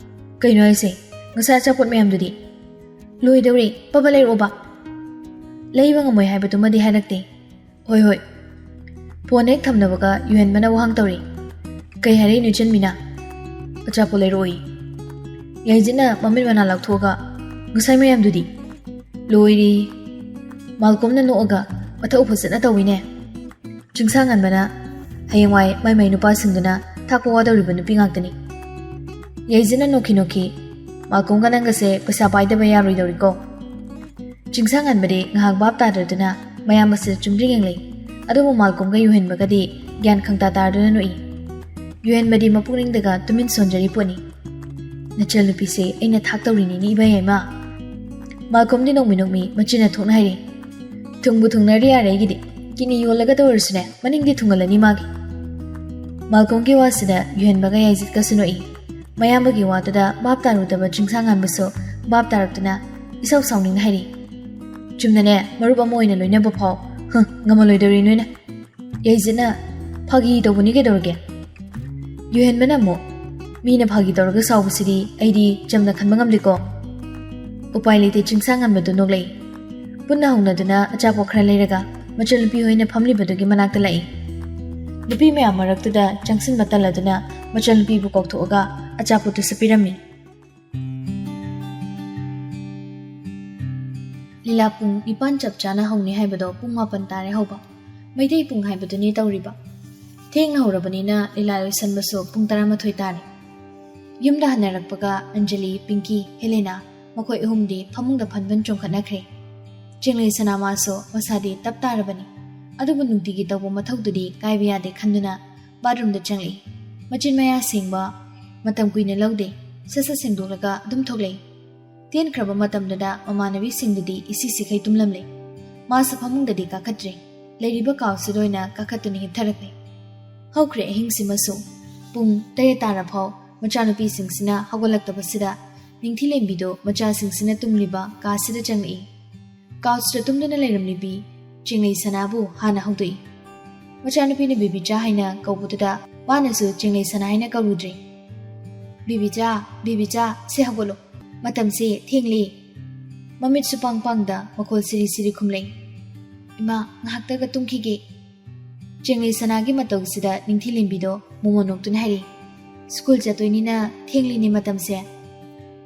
"ꯀꯩꯅꯣ ꯍꯥꯏꯁꯦ? ꯉꯁꯥꯏ ꯑꯆꯥꯄꯣꯠ ꯃꯌꯥꯝꯗꯨꯗꯤ?" "ꯂꯣꯏꯗꯧꯔꯦ, ꯄꯕ ꯂꯩꯔꯛꯑꯣꯕ?" "ꯂꯩꯕ ꯉꯝꯃꯣꯏ ꯍꯥꯏꯕꯗꯨꯃꯗꯤ ꯍꯥꯏꯔꯛꯇꯦ꯫" "ꯍꯣꯏ, ꯍꯣꯏ꯫" ꯐꯣꯟ ꯍꯦꯛ ꯊꯝꯅꯕꯒ ꯌꯨꯍꯦꯟꯕꯅ ꯋꯥꯍꯪ ꯇꯧꯔꯤ꯫ "ꯀꯩ ꯍꯥꯏꯔꯛꯏꯅꯣ ꯏꯆꯟꯕꯤꯅ?" "ꯑꯆꯥꯄꯣꯠ ꯂꯩꯔꯛꯑꯣꯏ꯫" ꯌꯥꯏꯖꯤꯠꯅ ꯃꯃꯤꯠ ꯃꯅꯥ ꯂꯥꯎꯊꯣꯛꯑꯒ, "ꯉꯁꯥꯏ ꯃꯌꯥꯝꯗꯨꯗꯤ?" "ꯂꯣꯏꯔꯦ꯫" ꯃꯥꯜꯀꯣꯝꯅ ꯅꯣꯛꯑꯒ, "ꯃꯊꯧ ꯐꯖꯅ ꯇꯧꯋꯤꯅꯦ꯫" ꯆꯤꯡꯁꯥꯡꯉꯟꯕꯅ, "ꯍꯌꯦꯡꯋꯥꯏ ꯃꯥꯏ ꯃꯥꯏ ꯅꯨꯄꯥꯁꯤꯡꯗꯨꯅ ꯊꯥꯛꯄ ꯋꯥꯗꯧꯔꯤꯕ ꯅꯨꯄꯤ ꯉꯥꯛꯇꯅꯤ꯫" ꯌꯥꯏꯖꯤꯠꯅ ꯅꯣꯛꯈꯤ ꯅꯣꯛꯈꯤ, "ꯃꯥꯜꯀꯣꯝꯒ ꯅꯪꯒꯁꯦ ꯄꯩꯁꯥ ꯄꯥꯏꯗꯕ ꯌꯥꯔꯣꯏꯗꯧꯔꯤꯀꯣ꯫" ꯆꯤꯡꯁꯥꯡꯉꯟꯕꯗꯤ ꯉꯥꯏꯍꯥꯛ ꯚꯥꯞ ꯇꯥꯗ꯭ꯔꯗꯨꯅ, ꯃꯌꯥꯝ ꯑꯁꯤꯗ ꯆꯨꯝꯗ꯭ꯔꯤꯡ ꯌꯦꯡꯂꯩ꯫ ꯑꯗꯨꯕꯨ ꯃꯥꯜꯀꯣꯝꯒ ꯌꯨꯍꯦꯟꯕꯒꯗꯤ ꯒ꯭ꯌꯥꯟ ꯈꯪꯇꯥ ꯇꯥꯗꯨꯅ ꯅꯣꯛꯏ꯫ ꯌꯨꯍꯦꯟꯕꯗꯤ ꯃꯄꯨꯛꯅꯤꯡꯗꯒ ꯇꯨꯃꯤꯟ ꯁꯣꯟꯖꯔꯤ ꯄꯣꯠꯅꯤ꯫ "ꯅꯆꯜꯅꯨꯄꯤꯁꯦ ꯑꯩꯅ ꯊꯥꯛ ꯇꯧꯔꯤꯅꯤꯅꯦ ꯏꯕꯦꯝꯃ"꯫ ꯃꯥꯜꯀꯣꯝꯗꯤ ꯅꯣꯡꯃꯤ ꯅꯣꯡꯃꯤ ꯃꯆꯤꯟꯅ ꯊꯣꯛꯅ ꯍꯥꯏꯔꯤ꯫ "ꯊꯨꯡꯕꯨ ꯊꯨꯡꯅꯔꯤ ꯌꯥꯔꯦ ꯑꯩꯒꯤꯗꯤ꯫ ꯀꯤꯠꯅꯤ ꯌꯣꯜꯂꯒ ꯇꯧꯔꯁꯨꯅꯦ, ꯃꯅꯤꯡꯗꯤ ꯊꯨꯡꯍꯜꯂꯅꯤ ꯃꯥꯒꯤ"꯫ ꯃꯥꯜꯀꯣꯝꯒꯤ ꯋꯥꯁꯤꯗ ꯌꯨꯍꯦꯟꯕꯒ ꯌꯥꯏꯖꯤꯠꯀꯁꯨ ꯅꯣꯛꯏ꯫ ꯃꯌꯥꯝꯕꯒꯤ ꯋꯥꯗꯨꯗ ꯚꯥꯞ ꯇꯥꯔꯨꯗꯕ ꯆꯤꯡꯁꯥꯡꯉꯥꯟꯕꯁꯨ ꯚꯥꯞ ꯇꯥꯔꯛꯇꯨꯅ ꯏꯁꯥꯎ ꯁꯥꯎꯅꯤꯡꯅ ꯍꯥꯏꯔꯤ꯫ "ꯆꯨꯝꯅꯅꯦ, ꯃꯔꯨꯞ ꯑꯃ ꯑꯣꯏꯅ ꯂꯣꯏꯅꯕ ꯐꯥꯎ, ꯍ, ꯉꯝꯃꯜꯂꯣꯏꯗꯧꯔꯤ ꯅꯣꯏꯅ"꯫ ꯌꯥꯏꯖꯤꯠꯅ, "ꯐꯥꯒꯤ ꯇꯧꯕꯅꯤ ꯀꯩꯗꯧꯔꯒꯦ?" ꯌꯨꯍꯦꯟꯕꯅ ꯑꯃꯨꯛ, "ꯃꯤꯅ ꯐꯥꯒꯤ ꯇꯧꯔꯒ ꯁꯥꯎꯕꯁꯤꯗꯤ ꯑꯩꯗꯤ ꯆꯝꯅ ꯈꯟꯕ ꯉꯝꯗꯦꯀꯣ"꯫ ꯎꯄꯥꯏ ꯂꯩꯇꯦ, ꯆꯤꯡꯁꯥꯡꯉꯥꯟꯕꯗꯨ ꯅꯣꯛꯂꯛꯏ꯫ ꯄꯨꯟꯅ ꯍꯧꯅꯗꯨꯅ ꯑꯆꯥꯄꯣꯠ ꯈꯔ ꯂꯩꯔꯒ ꯃꯆꯜꯅꯨꯄꯤ ꯍꯣꯏꯅ ꯐꯝꯂꯤꯕꯗꯨꯒꯤ ꯃꯅꯥꯛꯇ ꯂꯥꯛꯏ꯫ ꯅꯨꯄꯤ ꯃꯌꯥꯝ ꯃꯔꯛꯇꯨꯗ ꯆꯪꯁꯤꯟꯕ ꯇꯜꯂꯗꯨꯅ ꯃꯆꯜꯅꯨꯄꯤꯕꯨ ꯀꯧꯊꯣꯛꯑꯒ ꯑꯆꯥꯄꯣꯠꯇꯨꯁꯨ ꯄꯤꯔꯝꯃꯤ꯫ ꯂꯤꯂꯥ ꯄꯨꯡ ꯅꯤꯄꯥꯟ ꯆꯞ ꯆꯥꯅ ꯍꯧꯅꯤ ꯍꯥꯏꯕꯗꯣ ꯄꯨꯡ ꯃꯥꯄꯟ ꯇꯥꯔꯦ ꯍꯧꯕ꯫ ꯃꯩꯇꯩ ꯄꯨꯡ ꯍꯥꯏꯕꯗꯨꯅꯤ ꯇꯧꯔꯤꯕ꯫ ꯊꯦꯡꯅ ꯍꯧꯔꯕꯅꯤꯅ ꯂꯤꯂꯥ ꯂꯣꯏꯁꯟꯕꯁꯨ ꯄꯨꯡ ꯇꯔꯥꯃꯥꯊꯣꯏ ꯇꯥꯔꯦ꯫ ꯌꯨꯝꯗ ꯍꯟꯅꯔꯛꯄꯒ ꯑꯟꯖꯂꯤ, ꯄꯤꯡꯀꯤ, ꯍꯦꯂꯦꯅꯥ ꯃꯈꯣꯏ ꯑꯍꯨꯝꯗꯤ ꯐꯃꯨꯡꯗ ꯐꯟꯐꯟ ꯆꯣꯡꯈꯠꯅꯈ꯭ꯔꯦ꯫ ꯆꯤꯡꯂꯩ ꯁꯅꯥ ꯃꯥꯁꯨ ꯃꯁꯥꯗꯤ ꯇꯞ ꯇꯥꯔꯕꯅꯤ꯫ ꯑꯗꯨꯕꯨ ꯅꯨꯡꯇꯤꯒꯤ ꯇꯧꯕ ꯃꯊꯧꯗꯨꯗꯤ ꯀꯥꯏꯕ ꯌꯥꯗꯦ ꯈꯟꯗꯨꯅ ꯕꯥꯠꯔꯨꯝꯗ ꯆꯪꯂꯛꯏ꯫ ꯃꯆꯤꯟ ꯃꯌꯥ ꯁꯦꯡꯕ ꯃꯇꯝ ꯀꯨꯏꯅ ꯂꯧꯗꯦ, ꯁꯠ ꯁꯠ ꯁꯦꯡꯗꯣꯛꯂꯒ ꯑꯗꯨꯝ ꯊꯣꯛꯂꯛꯏ꯫ ꯇꯦꯟꯈ꯭ꯔꯕ ꯃꯇꯝꯗꯨꯗ ꯃꯃꯥꯟꯅꯕꯤꯁꯤꯡꯗꯨꯗꯤ ꯏꯁꯤ ꯁꯤꯈꯩ ꯇꯨꯝꯂꯝꯂꯦ꯫ ꯃꯥꯁꯨ ꯐꯃꯨꯡꯗꯗꯤ ꯀꯥꯈꯠꯇ꯭ꯔꯦ, ꯂꯩꯔꯤꯕ ꯀꯥꯎꯁꯤꯗ ꯑꯣꯏꯅ ꯀꯥꯈꯠꯇꯨꯅ ꯍꯤꯞꯊꯔꯛꯂꯦ꯫ ꯍꯧꯈ꯭ꯔꯦ ꯑꯍꯤꯡꯁꯤꯃꯁꯨ꯫ ꯄꯨꯡ ꯇꯔꯦꯠ ꯇꯥꯔꯐꯥꯎ ꯃꯆꯥꯅꯨꯄꯤꯁꯤꯡꯁꯤꯅ ꯍꯧꯒꯠꯂꯛꯇꯕꯁꯤꯗ ꯅꯤꯡꯊꯤꯂꯦꯝꯕꯤꯗꯣ ꯃꯆꯥꯁꯤꯡꯁꯤꯅ ꯇꯨꯝꯂꯤꯕ ꯀꯥꯁꯤꯗ ꯆꯪꯂꯛꯏ꯫ ꯀꯥꯎꯁꯤꯗ ꯇꯨꯝꯗꯨꯅ ꯂꯩꯔꯝꯂꯤꯕꯤ ꯆꯤꯡꯂꯩ ꯁꯅꯥꯕꯨ ꯍꯥꯟꯅ ꯍꯧꯗꯣꯛꯏ꯫ ꯃꯆꯥꯅꯨꯄꯤꯅ ꯕꯤꯕꯤꯆꯥ ꯍꯥꯏꯅ ꯀꯧꯕꯗꯨꯗ ꯃꯥꯅꯁꯨ ꯆꯤꯡꯂꯩ ꯁꯅꯥ ꯍꯥꯏꯅ ꯀꯧꯔꯨꯗ꯭ꯔꯦ꯫ "ꯕꯤꯕꯤꯆꯥ, ꯕꯤꯕꯤꯆꯥ, ꯁꯦ ꯍꯧꯒꯠꯂꯣ, ꯃꯇꯝꯁꯦ ꯊꯦꯡꯂꯦ"꯫ ꯃꯃꯤꯠꯁꯨ ꯄꯥꯡ ꯄꯥꯡꯗ ꯃꯈꯣꯜ ꯁꯤꯔꯤ ꯁꯤꯔꯤ ꯈꯨꯝꯂꯛꯏ꯫ "ꯏꯃꯥ, ꯉꯥꯏꯍꯥꯛꯇꯒ ꯇꯨꯝꯈꯤꯒꯦ"꯫ ꯆꯤꯡꯂꯩ ꯁꯅꯥꯒꯤ ꯃꯇꯧꯁꯤꯗ ꯅꯤꯡꯊꯤꯂꯦꯝꯕꯤꯗꯣ ꯃꯣꯃꯣꯟ ꯅꯣꯛꯇꯨꯅ ꯍꯥꯏꯔꯤ, "ꯁ꯭ꯀꯨꯜ ꯆꯠꯇꯣꯏꯅꯤꯅ ꯊꯦꯡꯂꯤꯅꯦ ꯃꯇꯝꯁꯦ"꯫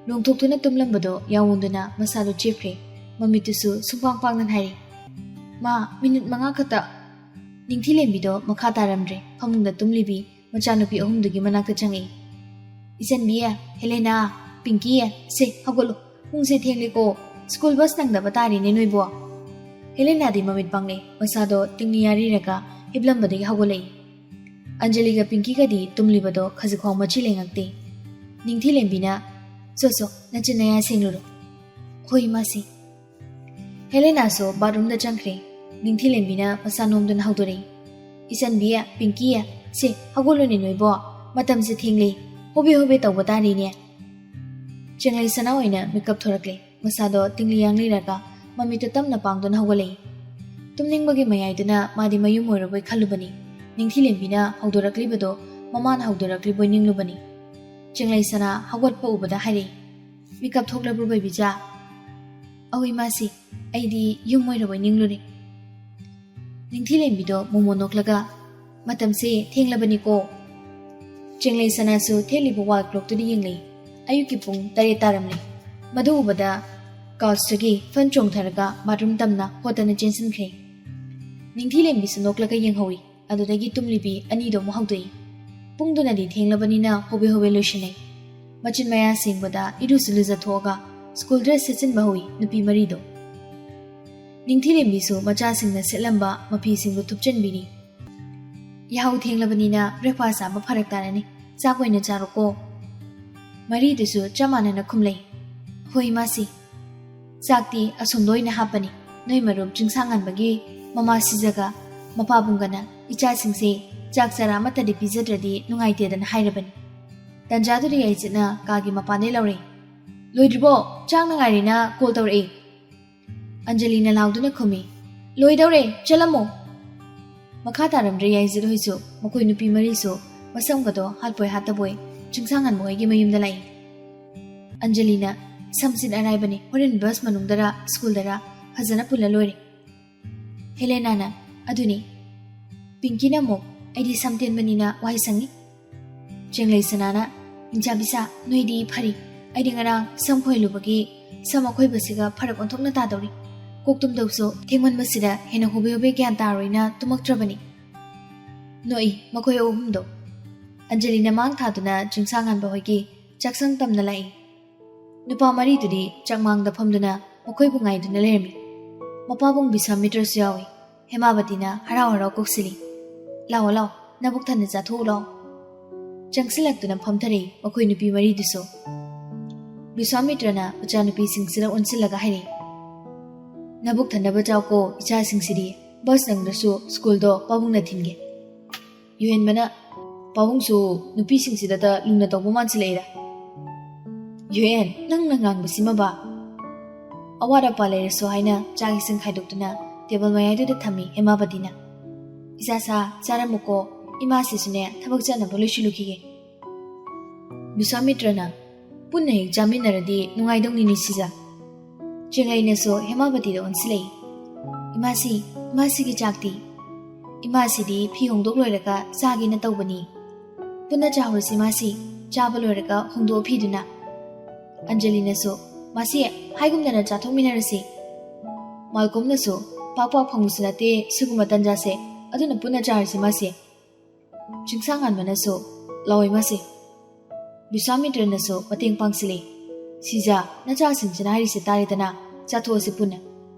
ꯂꯣꯡꯊꯣꯛꯇꯨꯅ ꯇꯨꯝꯂꯝꯕꯗꯣ ꯌꯥꯑꯣꯟꯗꯨꯅ ꯃꯁꯥꯗꯣ ꯆꯦꯞꯈ꯭ꯔꯦ꯫ ꯃꯃꯤꯠꯇꯨꯁꯨ ꯁꯨꯡꯄꯥꯡ ꯄꯥꯡꯗꯅ ꯍꯥꯏꯔꯤ, "ꯃꯥ, ꯃꯤꯅꯤꯠ ꯃꯉꯥ ꯈꯛꯇ"꯫ ꯅꯤꯡꯊꯤꯂꯦꯝꯕꯤꯗꯣ ꯃꯈꯥ ꯇꯥꯔꯝꯗ꯭ꯔꯦ꯫ ꯐꯃꯨꯡꯗ ꯇꯨꯝꯂꯤꯕꯤ ꯃꯆꯥꯅꯨꯄꯤ ꯑꯍꯨꯝꯗꯨꯒꯤ ꯃꯅꯥꯛꯇ ꯆꯪꯉꯛꯏ꯫ "ꯏꯆꯟꯕꯤ, ꯍꯦꯂꯦꯅꯥ, ꯄꯤꯡꯀꯤ, ꯁꯦ ꯍꯧꯒꯠꯂꯣ, ꯄꯨꯡꯁꯦ ꯊꯦꯡꯂꯦꯀꯣ, ꯁ꯭ꯀꯨꯜ ꯕꯁ ꯅꯪꯗꯕ ꯇꯥꯔꯦꯅꯦ ꯅꯣꯏꯕꯣ"꯫ ꯍꯦꯂꯦꯅꯥꯗꯤ ꯃꯃꯤꯠ ꯄꯥꯡꯂꯦ꯫ ꯃꯁꯥꯗꯣ ꯇꯤꯡꯂꯤ ꯌꯥꯔꯤꯔꯒ ꯍꯤꯞꯂꯝꯕꯗꯒꯤ ꯍꯧꯒꯠꯂꯛꯏ꯫ ꯑꯟꯖꯂꯤꯒ ꯄꯤꯡꯀꯤꯒꯗꯤ ꯇꯨꯝꯂꯤꯕꯗꯣ ꯈꯖꯤꯛꯐꯥꯎ ꯃꯆꯤ ꯂꯩꯉꯛꯇꯦ꯫ ꯅꯤꯡꯊꯤꯂꯦꯝꯕꯤꯅ, "ꯁꯣ ꯁꯣ, ꯅꯆꯤꯟ ꯅꯌꯥ ꯁꯦꯡꯂꯨꯔꯣ꯫" "ꯍꯣꯏ ꯏꯃꯥꯁꯤ꯫" ꯍꯦꯂꯦꯅꯥꯁꯨ ꯕꯥꯠꯔꯨꯝꯗ ꯆꯪꯈ꯭ꯔꯦ꯫ ꯅꯤꯡꯊꯤꯂꯦꯝꯕꯤꯅ ꯃꯁꯥ ꯅꯣꯝꯗꯨꯅ ꯍꯧꯗꯣꯔꯛꯏ꯫ "ꯏꯆꯟꯕꯤ, ꯄꯤꯡꯀꯤ, ꯁꯦ ꯍꯧꯒꯠꯂꯨꯅꯦ ꯅꯣꯏꯕꯣ, ꯃꯇꯝꯁꯦ ꯊꯦꯡꯂꯦ, ꯍꯣꯕꯦ ꯍꯣꯕꯦ ꯇꯧꯕ ꯇꯥꯔꯤꯅꯦ꯫" ꯆꯦꯡꯂꯩ ꯁꯅꯥ ꯑꯣꯏꯅ ꯃꯤꯀꯞ ꯊꯣꯔꯛꯂꯦ꯫ ꯃꯁꯥꯗꯣ ꯇꯤꯡꯂꯤ ꯌꯥꯡꯂꯤꯔꯒ ꯃꯃꯤꯠꯇꯣ ꯇꯞꯅ ꯄꯥꯡꯗꯨꯅ ꯍꯧꯒꯠꯂꯛꯏ꯫ ꯇꯨꯝꯅꯤꯡꯕꯒꯤ ꯃꯌꯥꯏꯗꯨꯅ ꯃꯥꯗꯤ ꯃꯌꯨꯝ ꯑꯣꯏꯔꯕꯣꯏ ꯈꯜꯂꯨꯕꯅꯤ꯫ ꯅꯤꯡꯊꯤꯂꯦꯝꯕꯤꯅ ꯍꯧꯗꯣꯔꯛꯂꯤꯕꯗꯣ ꯃꯃꯥꯅ ꯍꯧꯗꯣꯔꯛꯂꯤꯕꯣꯏ ꯅꯤꯡꯂꯨꯕꯅꯤ꯫ ꯆꯦꯡꯂꯩ ꯁꯅꯥ ꯍꯧꯒꯠꯄ ꯎꯕꯗ ꯍꯥꯏꯔꯛꯏ, "ꯃꯤꯀꯞ ꯊꯣꯛꯂꯕ꯭ꯔꯣ ꯕꯦꯕꯤꯆꯥ?" "ꯑꯧ ꯏꯃꯥꯁꯤ, ꯑꯩꯗꯤ ꯌꯨꯝ ꯑꯣꯏꯔꯕꯣꯏ ꯅꯤꯡꯂꯨꯔꯦ꯫" ꯅꯤꯡꯊꯤꯂꯦꯝꯕꯤꯗꯣ ꯃꯣꯃꯣ ꯅꯣꯛꯂꯒ, "ꯃꯇꯝꯁꯦ ꯊꯦꯡꯂꯕꯅꯤꯀꯣ꯫" ꯆꯦꯡꯂꯩ ꯁꯅꯥꯁꯨ ꯊꯦꯠꯂꯤꯕ ꯋꯥꯜ ꯀ꯭ꯂꯣꯛꯇꯨꯗ ꯌꯦꯡꯂꯛꯏ꯫ ꯑꯌꯨꯛꯀꯤ ꯄꯨꯡ ꯇꯔꯦꯠ ꯇꯥꯔꯝꯂꯦ꯫ ꯃꯗꯨ ꯎꯕꯗ ꯀꯥꯎꯆꯇꯒꯤ ꯐꯟ ꯆꯣꯡꯊꯔꯒ ꯕꯥꯠꯔꯨꯝ ꯇꯝꯅ ꯍꯣꯠꯇꯅ ꯆꯦꯟꯁꯤꯟꯈ꯭ꯔꯦ꯫ ꯅꯤꯡꯊꯤꯂꯦꯝꯕꯤꯁꯨ ꯅꯣꯛꯂꯒ ꯌꯦꯡꯍꯧꯏ꯫ ꯑꯗꯨꯗꯒꯤ ꯇꯨꯝꯂꯤꯕꯤ ꯑꯅꯤꯗꯣ ꯑꯃꯨꯛ ꯍꯧꯗꯣꯛꯏ꯫ ꯄꯨꯡꯗꯨꯅꯗꯤ ꯊꯦꯡꯂꯕꯅꯤꯅ ꯍꯣꯕꯦ ꯍꯣꯕꯦ ꯂꯣꯏꯁꯤꯟꯅꯩ꯫ ꯃꯆꯤꯟ ꯃꯌꯥ ꯁꯦꯡꯕꯗ ꯏꯔꯨꯁꯨ ꯂꯨꯖꯊꯣꯛꯑꯒ ꯁ꯭ꯀꯨꯜ ꯗ꯭ꯔꯦꯁ ꯁꯦꯠꯆꯤꯟꯕ ꯍꯧꯏ ꯅꯨꯄꯤ ꯃꯔꯤꯗꯣ꯫ ꯅꯤꯡꯊꯤꯂꯦꯝꯕꯤꯁꯨ ꯃꯆꯥꯁꯤꯡꯅ ꯁꯦꯠꯂꯝꯕ ꯃꯐꯤꯁꯤꯡꯗꯨ ꯊꯨꯞꯆꯤꯟꯕꯤꯔꯤ꯫ "ꯌꯥꯍꯧ ꯊꯦꯡꯂꯕꯅꯤꯅ ꯕ꯭ꯔꯦꯛꯐꯥꯁ ꯆꯥꯕ ꯐꯔꯛ ꯇꯥꯔꯅꯤ, ꯆꯥꯛ ꯑꯣꯏꯅ ꯆꯥꯔꯣꯀꯣ꯫" ꯃꯔꯤꯗꯨꯁꯨ ꯆꯞ ꯃꯥꯟꯅꯅ ꯈꯨꯝꯂꯩ꯫ "ꯍꯣꯏ ꯏꯃꯥꯁꯤ, ꯆꯥꯛꯇꯤ ꯑꯁꯣꯝꯗ ꯑꯣꯏꯅ ꯍꯥꯞꯄꯅꯤ, ꯅꯣꯏ ꯃꯔꯨꯞ ꯆꯤꯡꯁꯥꯡꯉꯥꯟꯕꯒꯤ ꯃꯃꯥ ꯁꯤꯖꯒ ꯃꯄꯥꯕꯨꯡꯒꯅ ꯏꯆꯥꯁꯤꯡꯁꯦ ꯆꯥꯛ ꯆꯔꯥ ꯑꯃꯠꯇꯗꯤ ꯄꯤꯖꯗ꯭ꯔꯗꯤ ꯅꯨꯡꯉꯥꯏꯇꯦꯗꯅ ꯍꯥꯏꯔꯕꯅꯤ꯫" ꯇꯟꯖꯥꯗꯨꯗ ꯌꯥꯏꯆꯠꯅ ꯀꯥꯒꯤ ꯃꯄꯥꯟꯗꯩ ꯂꯧꯔꯦ꯫ "ꯂꯣꯏꯗ꯭ꯔꯤꯕꯣ? ꯆꯥꯛꯅ ꯉꯥꯏꯔꯤꯅ ꯀꯣꯜ ꯇꯧꯔꯛꯏ꯫" ꯑꯟꯖꯂꯤꯅ ꯂꯥꯎꯗꯨꯅ ꯈꯨꯝꯃꯤ, "ꯂꯣꯏꯗꯧꯔꯦ, ꯆꯠꯂꯝꯃꯣ꯫" ꯃꯈꯥ ꯇꯥꯔꯝꯗ꯭ꯔꯦ ꯌꯥꯏꯆꯠ ꯍꯣꯏꯁꯨ꯫ ꯃꯈꯣꯏ ꯅꯨꯄꯤ ꯃꯔꯤꯁꯨ ꯃꯁꯝꯒꯗꯣ ꯍꯥꯠꯄꯣꯏ ꯍꯥꯠꯇꯕꯣꯏ ꯆꯤꯡꯁꯥꯡꯉꯥꯟꯕ ꯍꯣꯏꯒꯤ ꯃꯌꯨꯝꯗ ꯂꯥꯛꯏ꯫ ꯑꯟꯖꯂꯤꯅ, "ꯁꯝꯁꯤꯠ ꯑꯔꯥꯏꯕꯅꯤ, ꯍꯣꯔꯦꯟ ꯕꯁ ꯃꯅꯨꯡꯗꯔ ꯁ꯭ꯀꯨꯜꯗꯔ ꯐꯖꯅ ꯄꯨꯜꯂ ꯂꯣꯏꯔꯦ꯫" ꯍꯦꯂꯦꯅꯥꯅ, "ꯑꯗꯨꯅꯤ꯫" ꯄꯤꯡꯀꯤꯅ ꯑꯃꯨꯛ, "ꯑꯩꯗꯤ ꯁꯝ ꯇꯦꯟꯕꯅꯤꯅ ꯋꯥꯏ ꯁꯪꯉꯤ꯫" ꯆꯦꯡꯂꯩ ꯁꯅꯥꯅ, "ꯏꯟꯆꯥꯕꯤꯁꯥ, ꯅꯣꯏꯗꯤ ꯐꯔꯤ꯫ ꯑꯩꯗꯤ ꯉꯔꯥꯡ ꯁꯝ ꯈꯣꯏꯍꯜꯂꯨꯕꯒꯤ ꯁꯝ ꯑꯈꯣꯏꯕꯁꯤꯒ ꯐꯔꯛ ꯑꯣꯟꯊꯣꯛꯅ ꯇꯥꯗꯧꯔꯤ꯫ ꯀꯣꯛ ꯇꯨꯝꯗꯧꯁꯨ ꯊꯦꯡꯃꯟꯕꯁꯤꯗ ꯍꯦꯟꯅ ꯍꯣꯕꯦ ꯍꯣꯕꯦ ꯒ꯭ꯌꯥꯟ ꯇꯥꯔꯣꯏꯅ ꯇꯨꯝꯃꯛꯇ꯭ꯔꯕꯅꯤ꯫" ꯅꯣꯛꯏ ꯃꯈꯣꯏ ꯑꯍꯨꯝꯗꯣ꯫ ꯑꯟꯖꯂꯤꯅ ꯃꯥꯡ ꯊꯥꯗꯨꯅ ꯆꯤꯡꯁꯥꯡꯉꯥꯟꯕ ꯍꯣꯏꯒꯤ ꯆꯥꯛꯁꯪ ꯇꯝꯅ ꯂꯥꯛꯏ꯫ ꯅꯨꯄꯥ ꯃꯔꯤꯗꯨꯗꯤ ꯆꯥꯛꯃꯥꯡꯗ ꯐꯝꯗꯨꯅ ꯃꯈꯣꯏꯕꯨ ꯉꯥꯏꯗꯨꯅ ꯂꯩꯔꯝꯃꯤ꯫ ꯃꯄꯥꯕꯨꯡ ꯕꯤꯁ꯭ꯋꯥꯃꯤꯇ꯭ꯔꯁꯨ ꯌꯥꯎꯏ꯫ ꯍꯦꯃꯥꯕꯇꯤꯅ ꯍꯔꯥꯎ ꯍꯔꯥꯎ ꯀꯧꯁꯤꯜꯂꯤ꯫ "ꯂꯥꯛꯑꯣ, ꯂꯥꯛꯑꯣ, ꯅꯕꯨꯛ ꯊꯟꯅ ꯆꯥꯊꯣꯛꯎ, ꯂꯥꯛꯑꯣ꯫" ꯆꯪꯁꯤꯜꯂꯛꯇꯨꯅ ꯐꯝꯊꯔꯛꯏ ꯃꯈꯣꯏ ꯅꯨꯄꯤ ꯃꯔꯤꯗꯨꯁꯨ꯫ ꯕꯤꯁ꯭ꯋꯥꯃꯤꯇ꯭ꯔꯅ ꯃꯆꯥꯅꯨꯄꯤꯁꯤꯡꯁꯤꯗ ꯑꯣꯟꯁꯤꯜꯂꯒ ꯍꯥꯏꯔꯛꯏ, "ꯅꯕꯨꯛ ꯊꯟꯅꯕ ꯆꯥꯎꯀꯣ, ꯏꯆꯥꯁꯤꯡꯁꯤꯗꯤ꯫ ꯕꯁ ꯅꯪꯗ꯭ꯔꯁꯨ ꯁ꯭ꯀꯨꯜꯗꯣ ꯄꯥꯕꯨꯡꯅ ꯊꯤꯟꯒꯦ꯫ ꯌꯨꯍꯦꯟꯕꯅ ꯄꯥꯕꯨꯡꯁꯨ ꯅꯨꯄꯤꯁꯤꯡꯁꯤꯗꯇ ꯂꯨꯅ ꯇꯧꯕ ꯃꯥꯟꯁꯤꯜꯂꯛꯏꯗ꯫" "ꯌꯨꯍꯦꯟ, ꯅꯪꯅ ꯉꯥꯡꯕꯁꯤꯃꯕ?" ꯑꯋꯥꯠ ꯑꯄꯥ ꯂꯩꯔꯁꯨ ꯍꯥꯏꯅ ꯆꯥꯛ ꯏꯁꯤꯡ ꯈꯥꯏꯗꯣꯛꯇꯨꯅ ꯇꯦꯕꯜ ꯃꯌꯥꯏꯗꯨꯗ ꯊꯝꯃꯤ ꯍꯦꯃꯥꯕꯇꯤꯅ꯫ "ꯏꯆꯥꯁꯥ, ꯆꯥꯔꯝꯃꯨꯀꯣ, ꯏꯃꯥꯁꯤꯁꯨꯅꯦ ꯊꯕꯛ ꯆꯠꯅꯕ ꯂꯣꯏꯁꯤꯜꯂꯨꯈꯤꯒꯦ꯫" ꯕꯤꯁ꯭ꯋꯥꯃꯤꯇ꯭ꯔꯅ, "ꯄꯨꯟꯅ ꯍꯦꯛ ꯆꯥꯃꯤꯟꯅꯔꯗꯤ ꯅꯨꯡꯉꯥꯏꯗꯧꯅꯤꯅꯦ ꯁꯤꯖ꯫" ꯆꯦꯡꯂꯩꯅꯁꯨ ꯍꯦꯃꯥꯕꯇꯤꯗ ꯑꯣꯟꯁꯤꯜꯂꯛꯏ꯫ "ꯏꯃꯥꯁꯤ, ꯏꯃꯥꯁꯤꯒꯤ ꯆꯥꯛꯇꯤ?" "ꯏꯃꯥꯁꯤꯗꯤ ꯐꯤ ꯍꯣꯡꯗꯣꯛ ꯂꯣꯏꯔꯒ ꯆꯥꯒꯦꯅ ꯇꯧꯕꯅꯤ꯫" "ꯄꯨꯟꯅ ꯆꯥꯍꯧꯔꯁꯤ ꯃꯥꯁꯤ, ꯆꯥꯕ ꯂꯣꯏꯔꯒ ꯍꯣꯡꯗꯣꯛꯑꯣ ꯐꯤꯗꯨꯅ꯫" ꯑꯟꯖꯂꯤꯅꯁꯨ, "ꯃꯥꯁꯤ, ꯍꯥꯏꯒꯨꯝꯗꯅ ꯆꯥꯊꯣꯛꯃꯤꯟꯅꯔꯁꯤ꯫" ꯃꯥꯜꯀꯣꯝꯅꯁꯨ, "ꯄꯥꯛ ꯄꯥꯛ ꯐꯪꯕꯁꯨ ꯅꯠꯇꯦ ꯁꯤꯒꯨꯝꯕ ꯇꯟꯖꯥꯁꯦ, ꯑꯗꯨꯅ ꯄꯨꯟꯅ ꯆꯥꯔꯁꯤ ꯃꯥꯁꯤ꯫" ꯆꯤꯡꯁꯥꯡꯉꯥꯟꯕꯅꯁꯨ, "ꯂꯥꯛꯑꯣ ꯏꯃꯥꯁꯤ꯫" ꯕꯤꯁ꯭ꯋꯥꯃꯤꯇ꯭ꯔꯅꯁꯨ ꯃꯇꯦꯡ ꯄꯥꯡꯁꯤꯜꯂꯤ꯫ "ꯁꯤꯖ, ꯅꯆꯥꯁꯤꯡꯁꯤꯅ ꯍꯥꯏꯔꯤꯁꯦ ꯇꯥꯔꯦꯗꯅ, ꯆꯥꯊꯣꯛꯑꯁꯤ ꯄꯨꯟꯅ꯫"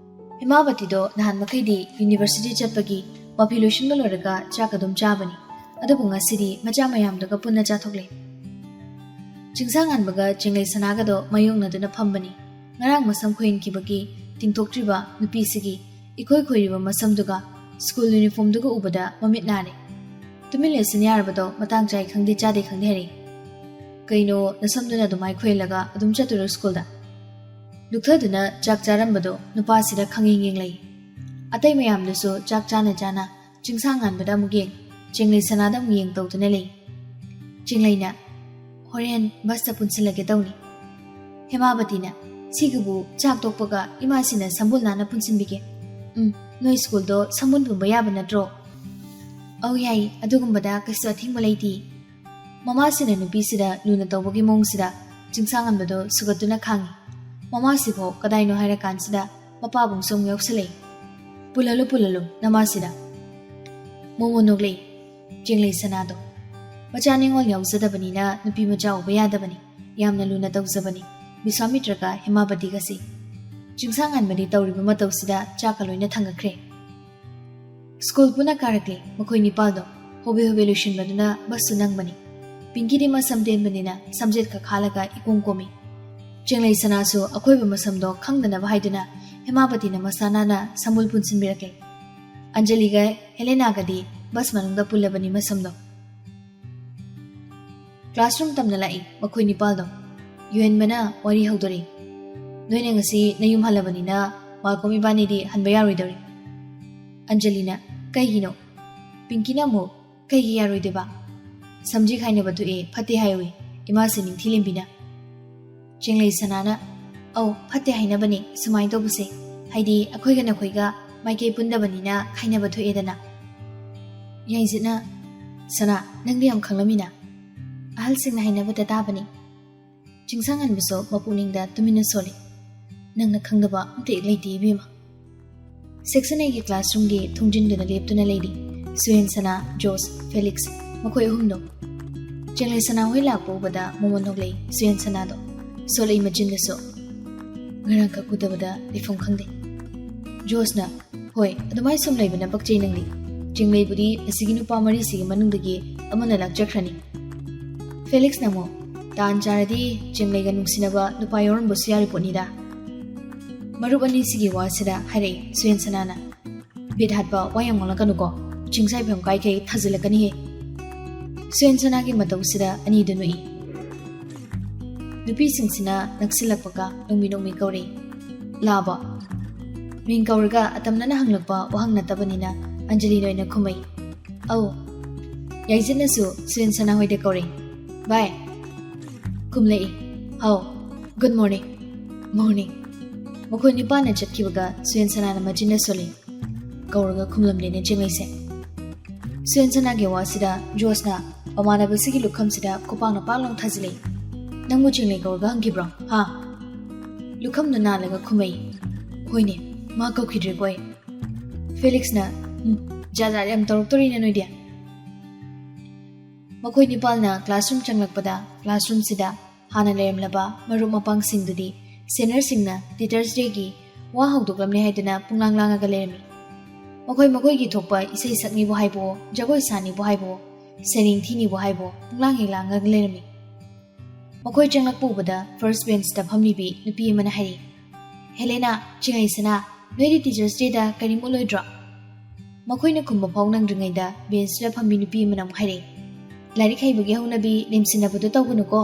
ꯍꯦꯃꯥꯕꯇꯤꯗꯣ ꯅꯍꯥꯟ ꯃꯈꯩꯗꯤ ꯌꯨꯅꯤꯚꯔꯁꯤꯇꯤ ꯆꯠꯄꯒꯤ ꯃꯐꯤ ꯂꯣꯏꯁꯤꯟꯕ ꯂꯣꯏꯔꯒ ꯆꯥꯛ ꯑꯗꯨꯝ ꯆꯥꯕꯅꯤ꯫ ꯑꯗꯨꯕꯨ ꯉꯁꯤꯗꯤ ꯃꯆꯥ ꯃꯌꯥꯝꯗꯨꯒ ꯄꯨꯟꯅ ꯆꯥꯊꯣꯛꯂꯦ꯫ ꯆꯤꯡꯁꯥꯡꯉꯥꯟꯕꯒ ꯆꯤꯡꯂꯩ ꯁꯅꯥꯒꯗꯣ ꯃꯥꯌꯣꯛꯅꯗꯨꯅ ꯐꯝꯕꯅꯤ꯫ ꯉꯔꯥꯡ ꯃꯁꯝ ꯈꯣꯏꯍꯟꯈꯤꯕꯒꯤ ꯇꯤꯡꯊꯣꯛꯇ꯭ꯔꯤꯕ ꯅꯨꯄꯤꯁꯤꯒꯤ ꯏꯈꯣꯏ ꯈꯣꯏꯔꯤꯕ ꯃꯁꯝꯗꯨꯒ ꯁ꯭ꯀꯨꯜ ꯌꯨꯅꯤꯐꯣꯔꯝꯗꯨꯒ ꯎꯕꯗ ꯃꯃꯤꯠ ꯅꯥꯔꯦ꯫ "ꯇꯨꯃꯤꯟ ꯂꯩꯁꯤꯟ ꯌꯥꯔꯕꯗꯣ, ꯃꯇꯥꯡ ꯆꯥꯏ ꯈꯪꯗꯦ ꯆꯥꯗꯦ ꯈꯪꯗꯦ ꯍꯥꯏꯔꯛꯏ꯫ ꯀꯩꯅꯣ ꯅꯁꯝꯗꯨꯅ ꯑꯗꯨꯃꯥꯏ ꯈꯣꯏꯍꯜꯂꯒ ꯑꯗꯨꯝ ꯆꯠꯇꯣꯏꯔꯣ ꯁ꯭ꯀꯨꯜꯗ?" ꯂꯨꯛꯊꯗꯨꯅ ꯆꯥꯛ ꯆꯥꯔꯝꯕꯗꯣ ꯅꯨꯄꯥꯁꯤꯗ ꯈꯪꯌꯦꯡ ꯌꯦꯡꯂꯛꯏ꯫ ꯑꯇꯩ ꯃꯌꯥꯝꯗꯨꯁꯨ ꯆꯥꯛ ꯆꯥꯅ ꯆꯥꯅ ꯆꯤꯡꯁꯥꯡꯉꯥꯟꯕꯗ ꯑꯃꯨꯛ ꯌꯦꯡ, ꯆꯤꯡꯂꯩ ꯁꯅꯥꯗ ꯑꯃꯨꯛ ꯌꯦꯡ ꯇꯧꯗꯨꯅ ꯂꯩ꯫ ꯆꯤꯡꯂꯩꯅ, "ꯍꯣꯔꯦꯟ ꯕꯁꯇ ꯄꯨꯟꯁꯤꯜꯂꯒꯦ ꯇꯧꯅꯤ꯫" ꯍꯦꯃꯥꯕꯇꯤꯅ, "ꯁꯤꯒꯤꯕꯨ ꯆꯥꯛ ꯇꯣꯛꯄꯒ ꯏꯃꯥꯁꯤꯅ ꯁꯝꯕꯨꯜ ꯅꯥꯟꯅ ꯄꯨꯟꯁꯤꯟꯕꯤꯒꯦ꯫" "ꯎꯝ, ꯅꯣꯏ ꯁ꯭ꯀꯨꯜꯗꯣ ꯁꯝꯕꯨꯜ ꯄꯨꯟꯕ ꯌꯥꯕ ꯅꯠꯇ꯭ꯔꯣ?" "ꯑꯧ ꯌꯥꯏ, ꯑꯗꯨꯒꯨꯝꯕꯗ ꯀꯩꯁꯨ ꯑꯊꯤꯡꯕ ꯂꯩꯇꯦ꯫" ꯃꯃꯥꯁꯤꯅ ꯅꯨꯄꯤꯁꯤꯗ ꯂꯨꯅ ꯇꯧꯕꯒꯤ ꯃꯑꯣꯡꯁꯤꯗ ꯆꯤꯡꯁꯥꯡꯉꯥꯟꯕꯗꯣ ꯁꯨꯒꯠꯇꯨꯅ ꯈꯥꯡꯉꯤ꯫ ꯃꯃꯥꯁꯤꯐꯥꯎ ꯀꯗꯥꯏꯅꯣ ꯍꯥꯏꯔꯀꯥꯟꯁꯤꯗ ꯃꯄꯥꯕꯨꯡꯁꯨ ꯑꯃꯨꯛ ꯌꯥꯎꯁꯜꯂꯛꯏ꯫ "ꯄꯨꯜꯍꯜꯂꯨ, ꯄꯨꯜꯍꯜꯂꯨ ꯅꯃꯥꯁꯤꯗ꯫" ꯃꯣꯃꯣ ꯅꯣꯛꯂꯛꯏ꯫ ꯆꯤꯡꯂꯩ ꯁꯅꯥꯗꯣ, "ꯃꯆꯥ ꯅꯤꯉꯣꯜ ꯌꯥꯎꯖꯗꯕꯅꯤꯅ ꯅꯨꯄꯤ ꯃꯆꯥ ꯎꯕ ꯌꯥꯗꯕꯅꯤ꯫ ꯌꯥꯝꯅ ꯂꯨꯅ ꯇꯧꯖꯕꯅꯤ ꯕꯤꯁ꯭ꯋꯥꯃꯤꯇ꯭ꯔꯒ ꯍꯦꯃꯥꯕꯇꯤꯒꯁꯤ꯫" ꯆꯤꯡꯁꯥꯡ ꯉꯟꯕꯗꯤ ꯇꯧꯔꯤꯕ ꯃꯇꯧꯁꯤꯗ ꯆꯥꯛꯀ ꯂꯣꯏꯅ ꯊꯥꯡꯒꯠꯈ꯭ꯔꯦ꯫ ꯁ꯭ꯀꯨꯜ ꯄꯨꯟꯅ ꯀꯥꯔꯛꯂꯦ ꯃꯈꯣꯏ ꯅꯤꯄꯥꯜꯗꯣ꯫ ꯍꯣꯕꯦ ꯍꯣꯕꯦ ꯂꯣꯏꯁꯤꯟꯕꯗꯨꯅ ꯕꯁꯁꯨ ꯅꯪꯕꯅꯤ꯫ ꯄꯤꯡꯀꯤꯗꯤ ꯃꯁꯝ ꯇꯦꯟꯕꯅꯤꯅ ꯁꯝꯖꯦꯠ ꯈꯛ ꯍꯥꯜꯂꯒ ꯏꯀꯣꯝ ꯀꯣꯝꯃꯤ꯫ ꯆꯦꯡꯂꯩ ꯁꯅꯥꯁꯨ ꯑꯀꯣꯏꯕ ꯃꯁꯝꯗꯣ ꯈꯪꯗꯅꯕ ꯍꯥꯏꯗꯨꯅ ꯍꯦꯃꯥꯕꯇꯤꯅ ꯃꯁꯥ ꯅꯥꯟꯅ ꯁꯝꯕꯨꯜ ꯄꯨꯟꯁꯤꯟꯕꯤꯔꯛꯂꯦ꯫ ꯑꯟꯖꯂꯤꯒ ꯍꯦꯂꯦꯅꯥꯒꯗꯤ ꯕꯁ ꯃꯅꯨꯡꯗ ꯄꯨꯜꯂꯕꯅꯤ ꯃꯁꯝꯗꯣ꯫ ꯀ꯭ꯂꯥꯁꯔꯨꯝ ꯇꯝꯅ ꯂꯥꯛꯏ ꯃꯈꯣꯏ ꯅꯤꯄꯥꯜꯗꯣ꯫ ꯌꯨꯍꯦꯟꯕꯅ ꯋꯥꯔꯤ ꯍꯧꯗꯣꯔꯛꯏ꯫ "ꯅꯣꯏꯅ ꯉꯁꯤ ꯅꯌꯨꯝ ꯍꯜꯂꯕꯅꯤꯅ ꯃꯥꯜꯀꯣꯝ ꯏꯕꯥꯅꯤꯗꯤ ꯍꯟꯕ ꯌꯥꯔꯣꯏꯗꯧꯔꯤ꯫" ꯑꯟꯖꯂꯤꯅ, "ꯀꯩꯒꯤꯅꯣ?" ꯄꯤꯡꯀꯤꯅ ꯑꯃꯨꯛ, "ꯀꯩꯒꯤ ꯌꯥꯔꯣꯏꯗꯣꯏꯕ? ꯁꯝꯖꯤ ꯈꯥꯏꯅꯕ ꯊꯣꯛꯑꯦ ꯐꯠꯇꯦ ꯍꯥꯏꯍꯧꯋꯤ ꯏꯃꯥꯁꯦ ꯅꯤꯡꯊꯤ ꯂꯦꯝꯕꯤꯅ꯫" ꯆꯦꯡꯂꯩ ꯁꯅꯥꯅ, "ꯑꯧ, ꯐꯠꯇꯦ ꯍꯥꯏꯅꯕꯅꯦ ꯁꯨꯃꯥꯏꯅ ꯇꯧꯕꯁꯦ꯫ ꯍꯥꯏꯗꯤ ꯑꯩꯈꯣꯏꯒ ꯅꯈꯣꯏꯒ ꯃꯥꯏꯀꯩ ꯄꯨꯟꯗꯕꯅꯤꯅ ꯈꯥꯏꯅꯕ ꯊꯣꯛꯑꯦꯗꯅ꯫" ꯌꯥꯏꯖꯤꯠꯅ, "ꯁꯅꯥ, ꯅꯪꯗꯤ ꯌꯥꯝ ꯈꯪꯂꯝꯃꯤꯅ꯫ ꯑꯍꯜꯁꯤꯡꯅ ꯍꯥꯏꯅꯕꯗ ꯇꯥꯕꯅꯤ꯫" ꯆꯤꯡꯁꯥꯡꯍꯟꯕꯁꯨ ꯃꯄꯨꯛꯅꯤꯡꯗ ꯇꯨꯃꯤꯟꯅ ꯁꯣꯜꯂꯤ꯫ "ꯅꯪꯅ ꯈꯪꯗꯕ ꯑꯝꯇ ꯍꯦꯛ ꯂꯩꯇꯦ ꯏꯕꯦꯝꯃ꯫" ꯁꯦꯛꯁꯟ ꯑꯩꯒꯤ ꯀ꯭ꯂꯥꯁꯔꯨꯝꯒꯤ ꯊꯣꯡꯖꯤꯟꯗꯨꯅ ꯂꯦꯞꯇꯨꯅ ꯂꯩꯔꯤ ꯁꯨꯌꯦꯟ ꯁꯅꯥ, ꯖꯣꯁ, ꯐꯦꯂꯤꯛꯁ, ꯃꯈꯣꯏ ꯑꯍꯨꯝꯗꯣ꯫ ꯆꯦꯡꯂꯩ ꯁꯅꯥ ꯍꯣꯏ ꯂꯥꯛꯄ ꯎꯕꯗ ꯃꯃꯣꯟ ꯅꯣꯛꯂꯛꯏ ꯁꯨꯌꯦꯟ ꯁꯅꯥꯗꯣ꯫ ꯁꯣꯜꯂꯛꯏ ꯃꯆꯤꯟꯗꯁꯨ꯫ "ꯉꯔꯥꯡꯈꯛ ꯎꯗꯕꯗ ꯂꯩꯐꯝ ꯈꯪꯗꯦ꯫" ꯖꯣꯁꯅ, "ꯍꯣꯏ, ꯑꯗꯨꯃꯥꯏ ꯁꯨꯝ ꯂꯩꯕꯅ ꯄꯛꯆꯩ ꯅꯪꯗꯤ꯫ ꯆꯦꯡꯂꯩꯕꯨꯗꯤ ꯑꯁꯤꯒꯤ ꯅꯨꯄꯥ ꯃꯔꯤꯁꯤꯒꯤ ꯃꯅꯨꯡꯗꯒꯤ ꯑꯃꯅ ꯂꯥꯛꯆꯈ꯭ꯔꯅꯤ꯫" ꯐꯦꯂꯤꯛꯁꯅ ꯑꯃꯨꯛ, "ꯇꯥꯟ ꯆꯥꯔꯗꯤ ꯆꯦꯡꯂꯩꯒ ꯅꯨꯡꯁꯤꯅꯕ ꯅꯨꯄꯥ ꯌꯥꯎꯔꯝꯕꯁꯨ ꯌꯥꯔꯤ ꯄꯣꯠꯅꯤꯗ꯫" ꯃꯔꯨꯞ ꯑꯅꯤꯁꯤꯒꯤ ꯋꯥꯁꯤꯗ ꯍꯥꯏꯔꯛꯏ ꯁꯨꯌꯦꯟ ꯁꯅꯥꯅ, "ꯕꯤꯠ ꯍꯥꯠꯄ ꯋꯥ ꯌꯥꯝ ꯉꯥꯡꯂꯛꯀꯅꯨꯀꯣ, ꯆꯤꯡꯁꯥꯏꯐꯝ ꯀꯥꯏꯈꯩ ꯊꯥꯖꯤꯜꯂꯛꯀꯅꯤꯍꯦ꯫" ꯁꯨꯌꯦꯟ ꯁꯅꯥꯒꯤ ꯃꯇꯧꯁꯤꯗ ꯑꯅꯤꯗꯨ ꯅꯣꯛꯏ꯫ ꯅꯨꯄꯤꯁꯤꯡꯁꯤꯅ ꯅꯛꯁꯤꯜꯂꯛꯄꯒ ꯅꯣꯡꯃꯤ ꯅꯣꯡꯃꯤ ꯀꯧꯔꯛꯏ, "ꯂꯥꯛꯑꯕꯣ?" ꯃꯤꯡ ꯀꯧꯔꯒ ꯑꯇꯝꯅꯅ ꯍꯪꯂꯛꯄ ꯋꯥꯍꯪ ꯅꯠꯇꯕꯅꯤꯅ ꯑꯟꯖꯂꯤꯅ ꯑꯣꯏꯅ ꯈꯨꯝꯃꯛꯏ, "ꯑꯧ꯫" ꯌꯥꯏꯖꯤꯠꯅꯁꯨ ꯁꯨꯌꯦꯟ ꯁꯅꯥ ꯍꯣꯏꯗ ꯀꯧꯔꯛꯏ, "ꯚꯥꯏ꯫" ꯈꯨꯝꯂꯛꯏ, "ꯍꯥꯎ꯫ Good morning." "ꯃꯣꯔꯅꯤꯡ꯫" ꯃꯈꯣꯏ ꯅꯤꯄꯥꯟꯅ ꯆꯠꯈꯤꯕꯒ ꯁꯨꯌꯦꯟ ꯁꯅꯥꯅ ꯃꯆꯤꯟꯗ ꯁꯣꯜꯂꯤ꯫ ꯀꯧꯔꯒ ꯈꯨꯝꯂꯝꯗꯦꯅꯦ ꯆꯦꯡꯂꯩꯁꯦ꯫ ꯁꯨꯌꯦꯟ ꯁꯅꯥꯒꯤ ꯋꯥꯁꯤꯗ ꯖꯣꯁꯅ ꯃꯃꯥꯟꯅꯕꯁꯤꯒꯤ ꯂꯨꯈꯝꯁꯤꯗ ꯈꯨꯄꯥꯛꯅ ꯄꯥꯛ ꯂꯥꯎ ꯊꯥꯖꯤꯜꯂꯛꯏ꯫ "ꯅꯪꯕꯨ ꯆꯦꯡꯂꯩ ꯀꯧꯔꯒ ꯍꯪꯈꯤꯕ꯭ꯔꯣ, ꯍꯥ?" ꯂꯨꯈꯝꯗꯨ ꯅꯥꯜꯂꯒ ꯈꯨꯝꯃꯛꯏ, "ꯍꯣꯏꯅꯦ, ꯃꯥ ꯀꯧꯈꯤꯗ꯭ꯔꯦꯀꯣ ꯑꯩ꯫" ꯐꯦꯂꯤꯛꯁꯅ, "ꯎꯝ, ꯖꯥꯠ ꯖꯥꯠ ꯌꯥꯝ ꯇꯧꯔꯛꯇꯣꯔꯤꯅꯦ ꯅꯣꯏꯗꯤ꯫" ꯃꯈꯣꯏ ꯅꯤꯄꯥꯜꯅ ꯀ꯭ꯂꯥꯁꯔꯨꯝ ꯆꯪꯂꯛꯄꯗ ꯀ꯭ꯂꯥꯁꯔꯨꯝꯁꯤꯗ ꯍꯥꯟꯅ ꯂꯩꯔꯝꯂꯕ ꯃꯔꯨꯞ ꯃꯄꯥꯡꯁꯤꯡꯗꯨꯗꯤ ꯁꯦꯅꯤꯌꯔꯁꯤꯡꯅ ꯇꯤꯆꯔꯁ ꯗꯦꯒꯤ ꯋꯥ ꯍꯧꯗꯣꯛꯂꯝꯂꯦ ꯍꯥꯏꯗꯨꯅ ꯄꯨꯡꯂꯥꯡ ꯂꯥꯡꯉꯒ ꯂꯩꯔꯝꯃꯤ꯫ ꯃꯈꯣꯏ ꯃꯈꯣꯏꯒꯤ ꯊꯣꯛꯄ ꯏꯁꯩ ꯁꯛꯅꯤꯕꯨ ꯍꯥꯏꯕꯣ, ꯖꯒꯣꯏ ꯁꯥꯅꯤꯕꯨ ꯍꯥꯏꯕꯣ, ꯁꯩꯔꯦꯡ ꯊꯤꯅꯤꯕꯨ ꯍꯥꯏꯕꯣ, ꯄꯨꯡꯂꯥꯡ ꯍꯦꯛ ꯂꯥꯡꯉꯒ ꯂꯩꯔꯝꯃꯤ꯫ ꯃꯈꯣꯏ ꯆꯪꯂꯛꯄ ꯎꯕꯗ ꯐꯥꯔꯁ ꯕꯦꯟꯁꯇ ꯐꯝꯂꯤꯕꯤ ꯅꯨꯄꯤ ꯑꯃꯅ ꯍꯥꯏꯔꯤ, "ꯍꯦꯂꯦꯅꯥ, ꯆꯤꯡꯂꯩꯁꯅꯥ, ꯅꯣꯏꯗꯤ ꯇꯤꯆꯔꯁ ꯗꯦꯗ ꯀꯔꯤꯝ ꯎꯠꯂꯣꯏꯗ꯭ꯔꯣ?" ꯃꯈꯣꯏꯅ ꯈꯨꯝꯕ ꯐꯥꯎ ꯅꯪꯗ꯭ꯔꯤꯉꯩꯗ ꯕꯦꯟꯁꯇ ꯐꯝꯕꯤ ꯅꯨꯄꯤ ꯑꯃꯅ ꯑꯃꯨꯛ ꯍꯥꯏꯔꯛꯏ, "ꯂꯥꯏꯔꯤꯛ ꯍꯩꯕꯒꯤ ꯍꯧꯅꯕꯤ ꯂꯦꯝꯁꯤꯟꯅꯕꯗꯣ ꯇꯧꯒꯅꯨꯀꯣ꯫"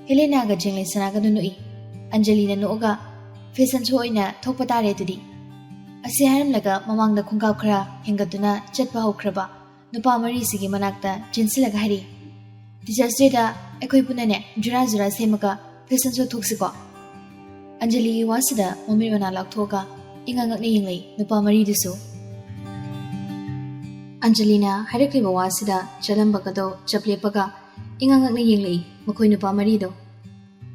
ꯍꯦꯂꯦꯅꯥꯒ ꯆꯤꯡꯂꯩꯁꯅꯥꯒꯗꯨ ꯅꯣꯛꯏ꯫ ꯑꯟꯖꯂꯤꯅ ꯅꯣꯛꯑꯒ, "ꯐꯦꯁꯟ ꯁꯣ ꯑꯣꯏꯅ ꯊꯣꯛꯄ ꯇꯥꯔꯦ ꯑꯗꯨꯗꯤ꯫" ꯑꯁꯤ ꯍꯥꯏꯔꯝꯂꯒ ꯃꯃꯥꯡꯗ ꯈꯣꯡꯀꯥꯞ ꯈꯔ ꯍꯦꯟꯒꯠꯇꯨꯅ ꯆꯠꯄ ꯍꯧꯈ꯭ꯔꯕ ꯅꯨꯄꯥ ꯃꯔꯤꯁꯤꯒꯤ ꯃꯅꯥꯛꯇ ꯆꯦꯟꯁꯤꯜꯂꯒ ꯍꯥꯏꯔꯛꯏ, "ꯇꯤꯆꯔꯁ ꯗꯦꯗ ꯑꯩꯈꯣꯏ ꯄꯨꯟꯅꯅꯦ ꯖꯨꯔꯥ ꯖꯨꯔꯥ ꯁꯦꯝꯃꯒ ꯐꯦꯁꯟ ꯁꯣ ꯊꯣꯛꯁꯤꯀꯣ?" ꯑꯟꯖꯂꯤꯒꯤ ꯋꯥꯁꯤꯗ ꯃꯃꯤꯠ ꯃꯅꯥ ꯂꯥꯎꯊꯣꯛꯑꯒ ꯏꯉꯛ ꯉꯛꯅ ꯌꯦꯡꯂꯛꯏ ꯅꯨꯄꯥ ꯃꯔꯤꯗꯨꯁꯨ꯫ ꯑꯟꯖꯂꯤꯅ ꯍꯥꯏꯔꯛꯂꯤꯕ ꯋꯥꯁꯤꯗ ꯆꯠꯂꯝꯕꯒꯗꯣ ꯆꯞ ꯂꯦꯞꯄꯒ ꯏꯉꯛ ꯉꯛꯅ ꯌꯦꯡꯂꯛꯏ ꯃꯈꯣꯏ ꯅꯨꯄꯥ ꯃꯔꯤꯗꯣ꯫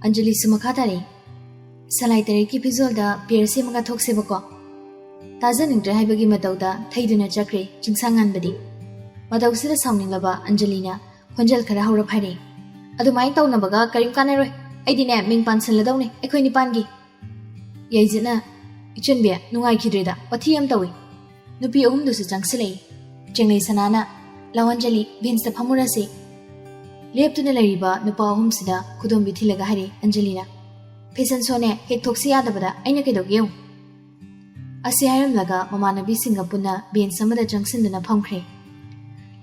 ꯑꯟꯖꯂꯤꯁꯨ ꯃꯈꯥ ꯇꯥꯔꯛꯏ, "ꯁꯂꯥꯏ ꯇꯔꯦꯠꯀꯤ ꯐꯤꯖꯣꯜꯗ ꯄꯦꯔ ꯁꯦꯝꯃꯒ ꯊꯣꯛꯁꯦꯕꯀꯣ?" ꯇꯥꯖꯅꯤꯡꯗ꯭ꯔꯦ ꯍꯥꯏꯕꯒꯤ ꯃꯇꯧꯗ ꯊꯩꯗꯨꯅ ꯆꯠꯈ꯭ꯔꯦ ꯆꯤꯡꯁꯥꯡ ꯉꯥꯟꯕꯗꯤ꯫ ꯃꯇꯧꯁꯤꯗ ꯁꯥꯎꯅꯤꯡꯂꯕ ꯑꯟꯖꯂꯤꯅ ꯈꯣꯟꯖꯦꯜ ꯈꯔ ꯍꯧꯔꯞ ꯍꯥꯏꯔꯛꯏ, "ꯑꯗꯨꯃꯥꯏꯅ ꯇꯧꯅꯕꯒ ꯀꯔꯤꯝ ꯀꯥꯟꯅꯔꯣꯏ꯫ ꯑꯩꯗꯤꯅꯦ ꯃꯤꯡ ꯄꯥꯟꯁꯜꯂꯗꯧꯅꯦ ꯑꯩꯈꯣꯏ ꯅꯤꯄꯥꯟꯒꯤ꯫" ꯌꯥꯏꯖꯠꯅ, "ꯏꯆꯟꯕꯤ, ꯅꯨꯡꯉꯥꯏꯈꯤꯗ꯭ꯔꯦꯗ, ꯋꯥꯊꯤ ꯌꯥꯝ ꯇꯧꯏ꯫ ꯅꯨꯄꯤ ꯑꯍꯨꯝꯗꯨꯁꯨ ꯆꯪꯁꯤꯜꯂꯛꯏ꯫" ꯆꯦꯡꯂꯩ ꯁꯅꯥꯅ, "ꯂꯥꯎ ꯑꯟꯖꯂꯤ, ꯕꯦꯟꯁꯇ ꯐꯝꯃꯨꯔꯁꯤ꯫" ꯂꯦꯞꯇꯨꯅ ꯂꯩꯔꯤꯕ ꯅꯨꯄꯥ ꯑꯍꯨꯝꯁꯤꯗ ꯈꯨꯗꯣꯝꯕꯤ ꯊꯤꯜꯂꯒ ꯍꯥꯏꯔꯛꯏ ꯑꯟꯖꯂꯤꯅ, "ꯐꯦꯁꯟ ꯁꯣꯅꯦ ꯍꯦꯛ ꯊꯣꯛꯁꯤ ꯌꯥꯗꯕꯗ ꯑꯩꯅ ꯀꯩꯗꯧꯒꯦ ꯌꯦꯡꯉꯨ꯫" ꯑꯁꯤ ꯍꯥꯏꯔꯝꯂꯒ ꯃꯃꯥꯟꯅꯕꯤꯁꯤꯡꯒ ꯄꯨꯟꯅ ꯕꯦꯟꯁ ꯑꯃꯗ ꯆꯪꯁꯤꯟꯗꯨꯅ ꯐꯝꯈ꯭ꯔꯦ꯫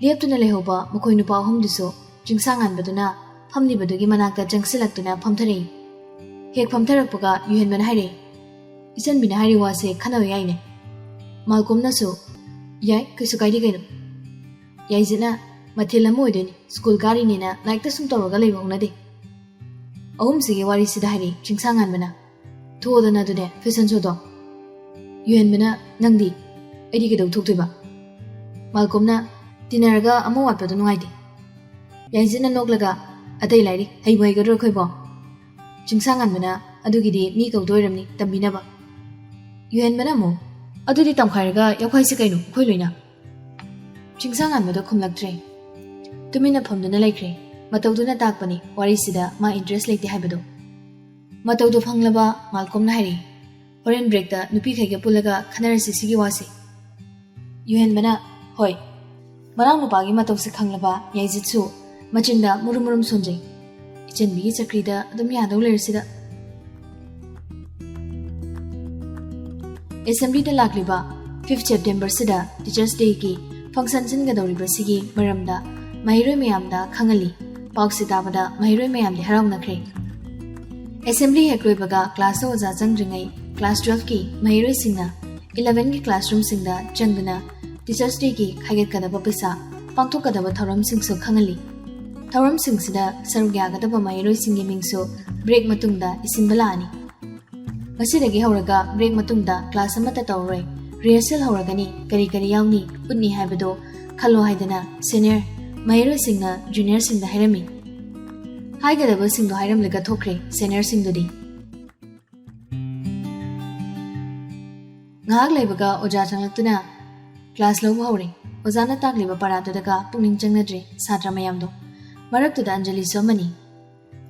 ꯂꯦꯞꯇꯨꯅ ꯂꯩꯍꯧꯕ ꯃꯈꯣꯏ ꯅꯨꯄꯥ ꯑꯍꯨꯝꯗꯨꯁꯨ ꯆꯤꯡꯁꯥꯡ ꯉꯥꯟꯕꯗꯨꯅ ꯐꯝꯂꯤꯕꯗꯨꯒꯤ ꯃꯅꯥꯛꯇ ꯆꯪꯁꯤꯜꯂꯛꯇꯨꯅ ꯐꯝꯊꯔꯛꯏ꯫ ꯍꯦꯛ ꯐꯝꯊꯔꯛꯄꯒ ꯌꯨꯍꯦꯟꯕꯅ ꯍꯥꯏꯔꯛꯏ, "ꯏꯆꯟꯕꯤꯅ ꯍꯥꯏꯔꯤ ꯋꯥꯁꯦ ꯈꯟꯅꯕ ꯌꯥꯏꯅꯦ꯫" ꯃꯥꯜꯀꯣꯝꯅꯁꯨ, "ꯌꯥꯏ, ꯀꯩꯁꯨ ꯀꯥꯏꯗꯦ ꯀꯩꯅꯣ꯫" ꯌꯥꯏꯖꯠꯅ, "ꯃꯊꯦꯜ ꯑꯃ ꯑꯣꯏꯗꯣꯏꯅꯤ, ꯁ꯭ꯀꯨꯜ ꯀꯥꯔꯤꯅꯦꯅ ꯂꯥꯏꯔꯤꯛꯇ ꯁꯨꯝ ꯇꯧꯔꯒ ꯂꯩꯕ ꯍꯧꯅꯗꯦ꯫" ꯑꯍꯨꯝꯁꯤꯒꯤ ꯋꯥꯔꯤꯁꯤꯗ ꯍꯥꯏꯔꯤ ꯆꯤꯡꯁꯥꯡ ꯉꯥꯟꯕꯅ, "ꯊꯣꯛꯑꯣꯗꯅ ꯑꯗꯨꯗꯤ ꯐꯦꯁꯟ ꯁꯣꯗꯣ꯫" ꯌꯨꯍꯦꯟꯕꯅ, "ꯅꯪꯗꯤ?" "ꯑꯩꯗꯤ ꯀꯩꯗꯧ ꯊꯣꯛꯇꯣꯏꯕ?" ꯃꯥꯜꯀꯣꯝꯅ, "ꯇꯤꯟꯅꯔꯒ ꯑꯃ ꯋꯥꯠꯄꯗꯣ ꯅꯨꯡꯉꯥꯏꯇꯦ꯫" ꯌꯥꯏꯖꯠꯅ ꯅꯣꯛꯂꯒ, "ꯑꯇꯩ ꯂꯥꯏꯔꯤ, ꯍꯩꯕꯨ ꯍꯩꯒꯗ꯭ꯔꯣ ꯑꯩꯈꯣꯏꯕꯣ?" ꯆꯤꯡꯁꯥꯡ ꯉꯥꯟꯕꯅ, "ꯑꯗꯨꯒꯤꯗꯤ ꯃꯤ ꯀꯧꯗꯣꯏ ꯑꯣꯏꯔꯝꯅꯤ ꯇꯝꯕꯤꯅꯕ꯫" ꯌꯨꯍꯦꯟꯕꯅ ꯑꯃꯨꯛ, "ꯑꯗꯨꯗꯤ ꯇꯝꯈꯥꯏꯔꯒ ꯌꯥꯎꯈꯥꯏꯁꯤ ꯀꯩꯅꯣ ꯑꯩꯈꯣꯏ ꯂꯣꯏꯅ꯫" ꯆꯤꯡꯁꯥꯡ ꯉꯥꯟꯕꯗꯣ ꯈꯨꯝꯂꯛꯇ꯭ꯔꯦ꯫ ꯇꯨꯃꯤꯟꯅ ꯐꯝꯗꯨꯅ ꯂꯩꯈ꯭ꯔꯦ꯫ ꯃꯇꯧꯗꯨꯅ ꯇꯥꯛꯄꯅꯤ ꯋꯥꯔꯤꯁꯤꯗ ꯃꯥ ꯏꯟꯇꯔꯦꯁ ꯂꯩꯇꯦ ꯍꯥꯏꯕꯗꯣ꯫ ꯃꯇꯧꯗꯣ ꯐꯪꯂꯕ ꯃꯥꯜꯀꯣꯝꯅ ꯍꯥꯏꯔꯛꯏ, "ꯍꯣꯔꯦꯟ ꯕ꯭ꯔꯦꯛꯇ ꯅꯨꯄꯤꯈꯩꯒ ꯄꯨꯜꯂꯒ ꯈꯟꯅꯔꯁꯤ ꯁꯤꯒꯤ ꯋꯥꯁꯦ"꯫ ꯌꯨꯍꯦꯟꯕꯅ, "ꯍꯣꯏ"꯫ ꯃꯅꯥꯎ ꯅꯨꯄꯥꯒꯤ ꯃꯇꯧꯁꯦ ꯈꯪꯂꯕ ꯌꯥꯏꯖꯤꯠꯁꯨ ꯃꯆꯤꯟꯗ ꯃꯨꯔꯨꯝ ꯃꯨꯔꯨꯝ ꯁꯣꯟꯖꯩ꯫ ꯏꯆꯟꯕꯤꯒꯤ ꯆꯀ꯭ꯔꯤꯗ ꯑꯗꯨꯝ ꯌꯥꯗꯧ ꯂꯩꯔꯁꯤꯗ꯫ ꯑꯦꯁꯦꯝꯕ꯭ꯂꯤꯗ ꯂꯥꯛꯂꯤꯕ ꯐꯤꯐ ꯁꯦꯞꯇꯦꯝꯕꯔꯁꯤꯗ ꯇꯤꯆꯔꯁ ꯗꯦꯒꯤ ꯐꯪꯁꯟ ꯁꯤꯟꯒꯗꯧꯔꯤꯕꯁꯤꯒꯤ ꯃꯔꯝꯗ ꯃꯍꯩꯔꯣꯏ ꯃꯌꯥꯝꯗ ꯈꯪꯍꯜꯂꯤ꯫ ꯄꯥꯎꯁꯤ ꯇꯥꯕꯗ ꯃꯍꯩꯔꯣꯏ ꯃꯌꯥꯝꯗꯤ ꯍꯔꯥꯎꯅꯈ꯭ꯔꯦ꯫ ꯑꯦꯁꯦꯝꯕ꯭ꯂꯤ ꯍꯦꯛ ꯂꯣꯏꯕꯒ ꯀ꯭ꯂꯥꯁꯇ ꯑꯣꯖꯥ ꯆꯪꯗ꯭ꯔꯤꯉꯩ ꯀ꯭ꯂꯥꯁ ꯇꯨꯋꯦꯜꯐꯀꯤ ꯃꯍꯩꯔꯣꯏꯁꯤꯡꯅ ꯏꯂꯚꯦꯟꯒꯤ ꯀ꯭ꯂꯥꯁꯔꯨꯝꯁꯤꯡꯗ ꯆꯪꯗꯨꯅ ꯇꯤꯆꯔꯁ ꯗꯦꯒꯤ ꯈꯥꯏꯒꯠꯀꯗꯕ ꯄꯩꯁꯥ, ꯄꯥꯡꯊꯣꯛꯀꯗꯕ ꯊꯧꯔꯝꯁꯤꯡꯁꯨ ꯈꯪꯍꯜꯂꯤ꯫ ꯊꯧꯔꯝꯁꯤꯡꯁꯤꯗ ꯁꯔꯨꯛ ꯌꯥꯒꯗꯕ ꯃꯍꯩꯔꯣꯏꯁꯤꯡꯒꯤ ꯃꯤꯡꯁꯨ ꯕ꯭ꯔꯦꯛ ꯃꯇꯨꯡꯗ ꯏꯁꯤꯟꯕ ꯂꯥꯛꯑꯅꯤ꯫ ꯉꯁꯤꯗꯒꯤ ꯍꯧꯔꯒ ꯕ꯭ꯔꯦꯛ ꯃꯇꯨꯡꯗ ꯀ꯭ꯂꯥꯁ ꯑꯃꯠꯇ ꯇꯧꯔꯔꯣꯏ꯫ ꯔꯤꯍꯔꯁꯦꯜ ꯍꯧꯔꯒꯅꯤ, ꯀꯔꯤ ꯀꯔꯤ ꯌꯥꯎꯅꯤ, ꯎꯠꯅꯤ ꯍꯥꯏꯕꯗꯣ ꯈꯜꯂꯣ ꯍꯥꯏꯗꯅ ꯁꯦꯅꯤꯌꯔ ꯃꯍꯩꯔꯣꯏꯁꯤꯡꯅ ꯖꯨꯅꯤꯌꯔꯁꯤꯡꯗ ꯍꯥꯏꯔꯝꯃꯤ꯫ ꯍꯥꯏꯒꯗꯕꯁꯤꯡꯗꯣ ꯍꯥꯏꯔꯝꯂꯒ ꯊꯣꯛꯈ꯭ꯔꯦ ꯁꯦꯅꯤꯌꯔꯁꯤꯡꯗꯨꯗꯤ꯫ ꯉꯥꯏꯍꯥꯛ ꯂꯩꯕꯒ ꯑꯣꯖꯥ ꯆꯪꯂꯛꯇꯨꯅ ꯀ꯭ꯂꯥꯁ ꯂꯧꯕ ꯍꯧꯔꯦ꯫ ꯑꯣꯖꯥꯅ ꯇꯥꯛꯂꯤꯕ ꯄꯔꯥꯗꯨꯗꯒ ꯄꯨꯛꯅꯤꯡ ꯆꯪꯅꯗ꯭ꯔꯦ ꯁꯥꯇ꯭ꯔ ꯃꯌꯥꯝꯗꯣ꯫ ꯃꯔꯛꯇꯨꯗ ꯑꯟꯖꯂꯤꯁꯨ ꯑꯃꯅꯤ꯫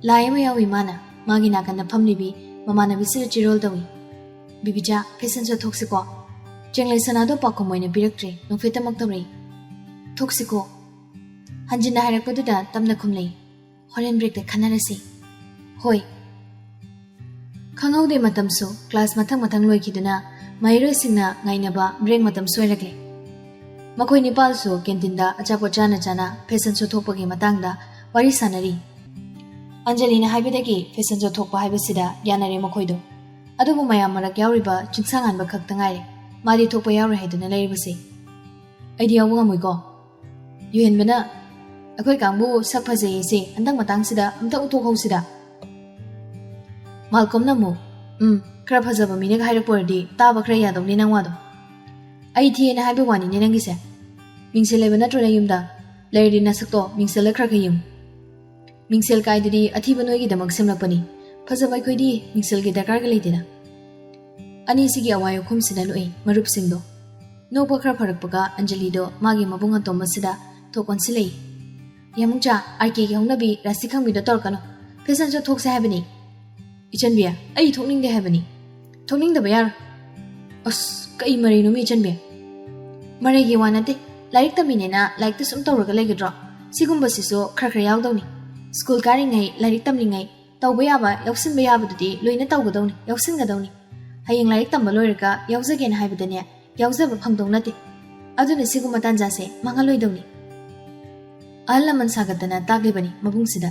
ꯂꯥꯏ ꯑꯃ ꯌꯥꯎꯏ ꯃꯥꯅ꯫ ꯃꯥꯒꯤ ꯅꯥꯀꯟꯗ ꯐꯝꯂꯤꯕꯤ ꯃꯃꯥꯟꯅꯕꯤꯁꯤꯗ ꯆꯤꯔꯣꯜ ꯇꯧꯏ꯫ "ꯕꯤꯕꯤꯖꯥ, ꯐꯦꯁꯟ ꯁꯣ ꯊꯣꯛꯁꯤꯀꯣ꯫ ꯆꯦꯡꯂꯩ ꯁꯅꯥꯗꯣ ꯄꯥꯎꯈꯨꯝ ꯑꯣꯏꯅ ꯄꯤꯔꯛꯇ꯭ꯔꯦ, ꯅꯣꯛꯐꯦꯠꯇꯃꯛ ꯇꯧꯔꯛꯏ꯫ ꯊꯣꯛꯁꯤꯀꯣ"꯫ ꯍꯟꯖꯤꯟꯅ ꯍꯥꯏꯔꯛꯄꯗꯨꯗ ꯇꯞꯅ ꯈꯨꯝꯂꯛꯏ, "ꯍꯣꯔꯦꯟ ꯕ꯭ꯔꯦꯛꯇ ꯈꯟꯅꯔꯁꯤ"꯫ "ꯍꯣꯏ"꯫ ꯈꯪꯍꯧꯗꯦ ꯃꯇꯝꯁꯨ ꯀ꯭ꯂꯥꯁ ꯃꯊꯪ ꯃꯊꯪ ꯂꯣꯏꯈꯤꯗꯨꯅ ꯃꯍꯩꯔꯣꯏꯁꯤꯡꯅ ꯉꯥꯏꯅꯕ ꯕ꯭ꯔꯦꯛ ꯃꯇꯝꯁꯨ ꯑꯣꯏꯔꯛꯂꯦ꯫ ꯃꯈꯣꯏ ꯅꯤꯄꯥꯜꯁꯨ ꯀꯦꯟꯇꯤꯟꯗ ꯑꯆꯥꯄꯣꯠ ꯆꯥꯅ ꯆꯥꯅ ꯐꯦꯁꯟ ꯁꯣ ꯊꯣꯛꯄꯒꯤ ꯃꯇꯥꯡꯗ ꯋꯥꯔꯤ ꯁꯥꯟꯅꯔꯤ꯫ ꯑꯟꯖꯂꯤꯅ ꯍꯥꯏꯕꯗꯒꯤ ꯐꯦꯁꯟ ꯁꯣ ꯊꯣꯛꯄ ꯍꯥꯏꯕꯁꯤꯗ ꯌꯥꯅꯔꯦ ꯃꯈꯣꯏꯗꯣ꯫ ꯑꯗꯨꯕꯨ ꯃꯌꯥꯝ ꯃꯔꯛ ꯌꯥꯎꯔꯤꯕ ꯆꯤꯡꯁꯥꯡꯉꯥꯟꯕ ꯈꯛꯇ ꯉꯥꯏꯔꯦ꯫ ꯃꯥꯗꯤ ꯊꯣꯛꯄ ꯌꯥꯎꯔꯣꯏ ꯍꯥꯏꯗꯨꯅ ꯂꯩꯔꯤꯕꯁꯦ꯫ "ꯑꯩꯗꯤ ꯌꯥꯎꯕ ꯉꯝꯃꯣꯏꯀꯣ"꯫ ꯌꯨꯍꯦꯟꯕꯅ, "ꯑꯩꯈꯣꯏ ꯀꯥꯡꯕꯨ ꯁꯛ ꯐꯖꯩꯌꯦꯁꯦ ꯍꯟꯗꯛ ꯃꯇꯥꯡꯁꯤꯗ ꯑꯝꯇ ꯎꯠꯊꯣꯛꯍꯧꯁꯤꯗ"꯫ ꯃꯥꯜꯀꯣꯝꯅ ꯑꯃꯨꯛ, "ꯎꯝ, ꯈꯔ ꯐꯖꯕ ꯃꯤꯅꯒ ꯍꯥꯏꯔꯛꯄ ꯑꯣꯏꯔꯗꯤ ꯇꯥꯕ ꯈꯔ ꯌꯥꯗꯧꯅꯤ ꯅꯪ ꯋꯥꯗꯣ꯫ ꯑꯩ ꯊꯤꯌꯦꯅ ꯍꯥꯏꯕ ꯋꯥꯅꯤꯅꯦ ꯅꯪꯒꯤꯁꯦ꯫ ꯃꯤꯡꯁꯦꯜ ꯂꯩꯕ ꯅꯠꯇ꯭ꯔꯣ ꯅꯌꯨꯝꯗ? ꯂꯩꯔꯗꯤ ꯅꯁꯛꯇꯣ ꯃꯤꯡꯁꯦꯜꯗ ꯈꯔ ꯈꯔ ꯌꯦꯡꯉꯨ꯫ ꯃꯤꯡꯁꯦꯜ ꯀꯥꯏꯗꯨꯗꯤ ꯑꯊꯤꯕ ꯅꯣꯏꯒꯤꯗꯃꯛ ꯁꯦꯝꯂꯛꯄꯅꯤ꯫ ꯐꯖꯕ ꯑꯩꯈꯣꯏꯗꯤ ꯃꯤꯡꯁꯦꯜꯒꯤ ꯗꯔꯀꯥꯔꯒ ꯂꯩꯇꯦꯗ"꯫ ꯑꯅꯤꯁꯤꯒꯤ ꯑꯋꯥ ꯌꯥꯈꯣꯝꯁꯤꯅ ꯅꯣꯛꯏ ꯃꯔꯨꯞꯁꯤꯡꯗꯣ꯫ ꯅꯣꯛꯄ ꯈꯔ ꯐꯔꯛꯄꯒ ꯑꯟꯖꯂꯤꯗꯣ ꯃꯥꯒꯤ ꯃꯕꯨꯡ ꯑꯇꯣꯝꯕꯁꯤꯗ ꯊꯣꯛ ꯑꯣꯟꯁꯤꯜꯂꯛꯏ꯫ "ꯌꯥꯃꯨꯡꯆꯥ, ꯑꯥꯔ ꯀꯦꯒꯤ ꯍꯧꯅꯕꯤ ꯔꯥꯁꯤ ꯈꯪꯕꯤꯗꯣ ꯇꯧꯔꯛꯀꯅꯨ꯫ ꯐꯦꯁꯟ ꯁꯣ ꯊꯣꯛꯁꯦ ꯍꯥꯏꯕꯅꯤ"꯫ "ꯏꯆꯟꯕꯤ, ꯑꯩ ꯊꯣꯛꯅꯤꯡꯗꯦ ꯍꯥꯏꯕꯅꯤ꯫ ꯊꯣꯛꯅꯤꯡꯗꯕ ꯌꯥꯔꯣꯏ꯫" "ꯑꯁ, ꯀꯩ ꯃꯔꯩꯅꯣꯃꯤ ꯏꯆꯟꯕꯤ?" "ꯃꯔꯩꯒꯤ ꯋꯥ ꯅꯠꯇꯦ꯫ ꯂꯥꯏꯔꯤꯛ ꯇꯝꯃꯤꯅꯦꯅ ꯂꯥꯏꯔꯤꯛꯇ ꯁꯨꯝ ꯇꯧꯔꯒ ꯂꯩꯒꯗ꯭ꯔꯣ? ꯁꯤꯒꯨꯝꯕꯁꯤꯁꯨ ꯈꯔ ꯈꯔ ꯌꯥꯎꯗꯧꯅꯤ꯫ ꯁ꯭ꯀꯨꯜ ꯀꯥꯔꯤꯉꯩ, ꯂꯥꯏꯔꯤꯛ ꯇꯝꯂꯤꯉꯩ ꯇꯧꯕ ꯌꯥꯕ, ꯌꯥꯎꯁꯤꯟꯕ ꯌꯥꯕꯗꯨꯗꯤ ꯂꯣꯏꯅ ꯇꯧꯒꯗꯧꯅꯤ, ꯌꯥꯎꯁꯤꯟꯒꯗꯧꯅꯤ꯫ ꯍꯌꯦꯡ ꯂꯥꯏꯔꯤꯛ ꯇꯝꯕ ꯂꯣꯏꯔꯒ ꯌꯥꯎꯖꯒꯦꯅ ꯍꯥꯏꯕꯗꯅꯦ, ꯌꯥꯎꯖꯕ ꯐꯪꯗꯧ ꯅꯠꯇꯦ꯫ ꯑꯗꯨꯅ ꯁꯤꯒꯨꯝꯕ ꯇꯥꯟꯖꯥꯁꯦ ꯃꯥꯡꯍꯜꯂꯣꯏꯗꯧꯅꯤ꯫" ꯑꯍꯜ ꯂꯃꯟ ꯁꯥꯒꯠꯇꯅ ꯇꯥꯛꯂꯤꯕꯅꯤ ꯃꯕꯨꯡꯁꯤꯗ꯫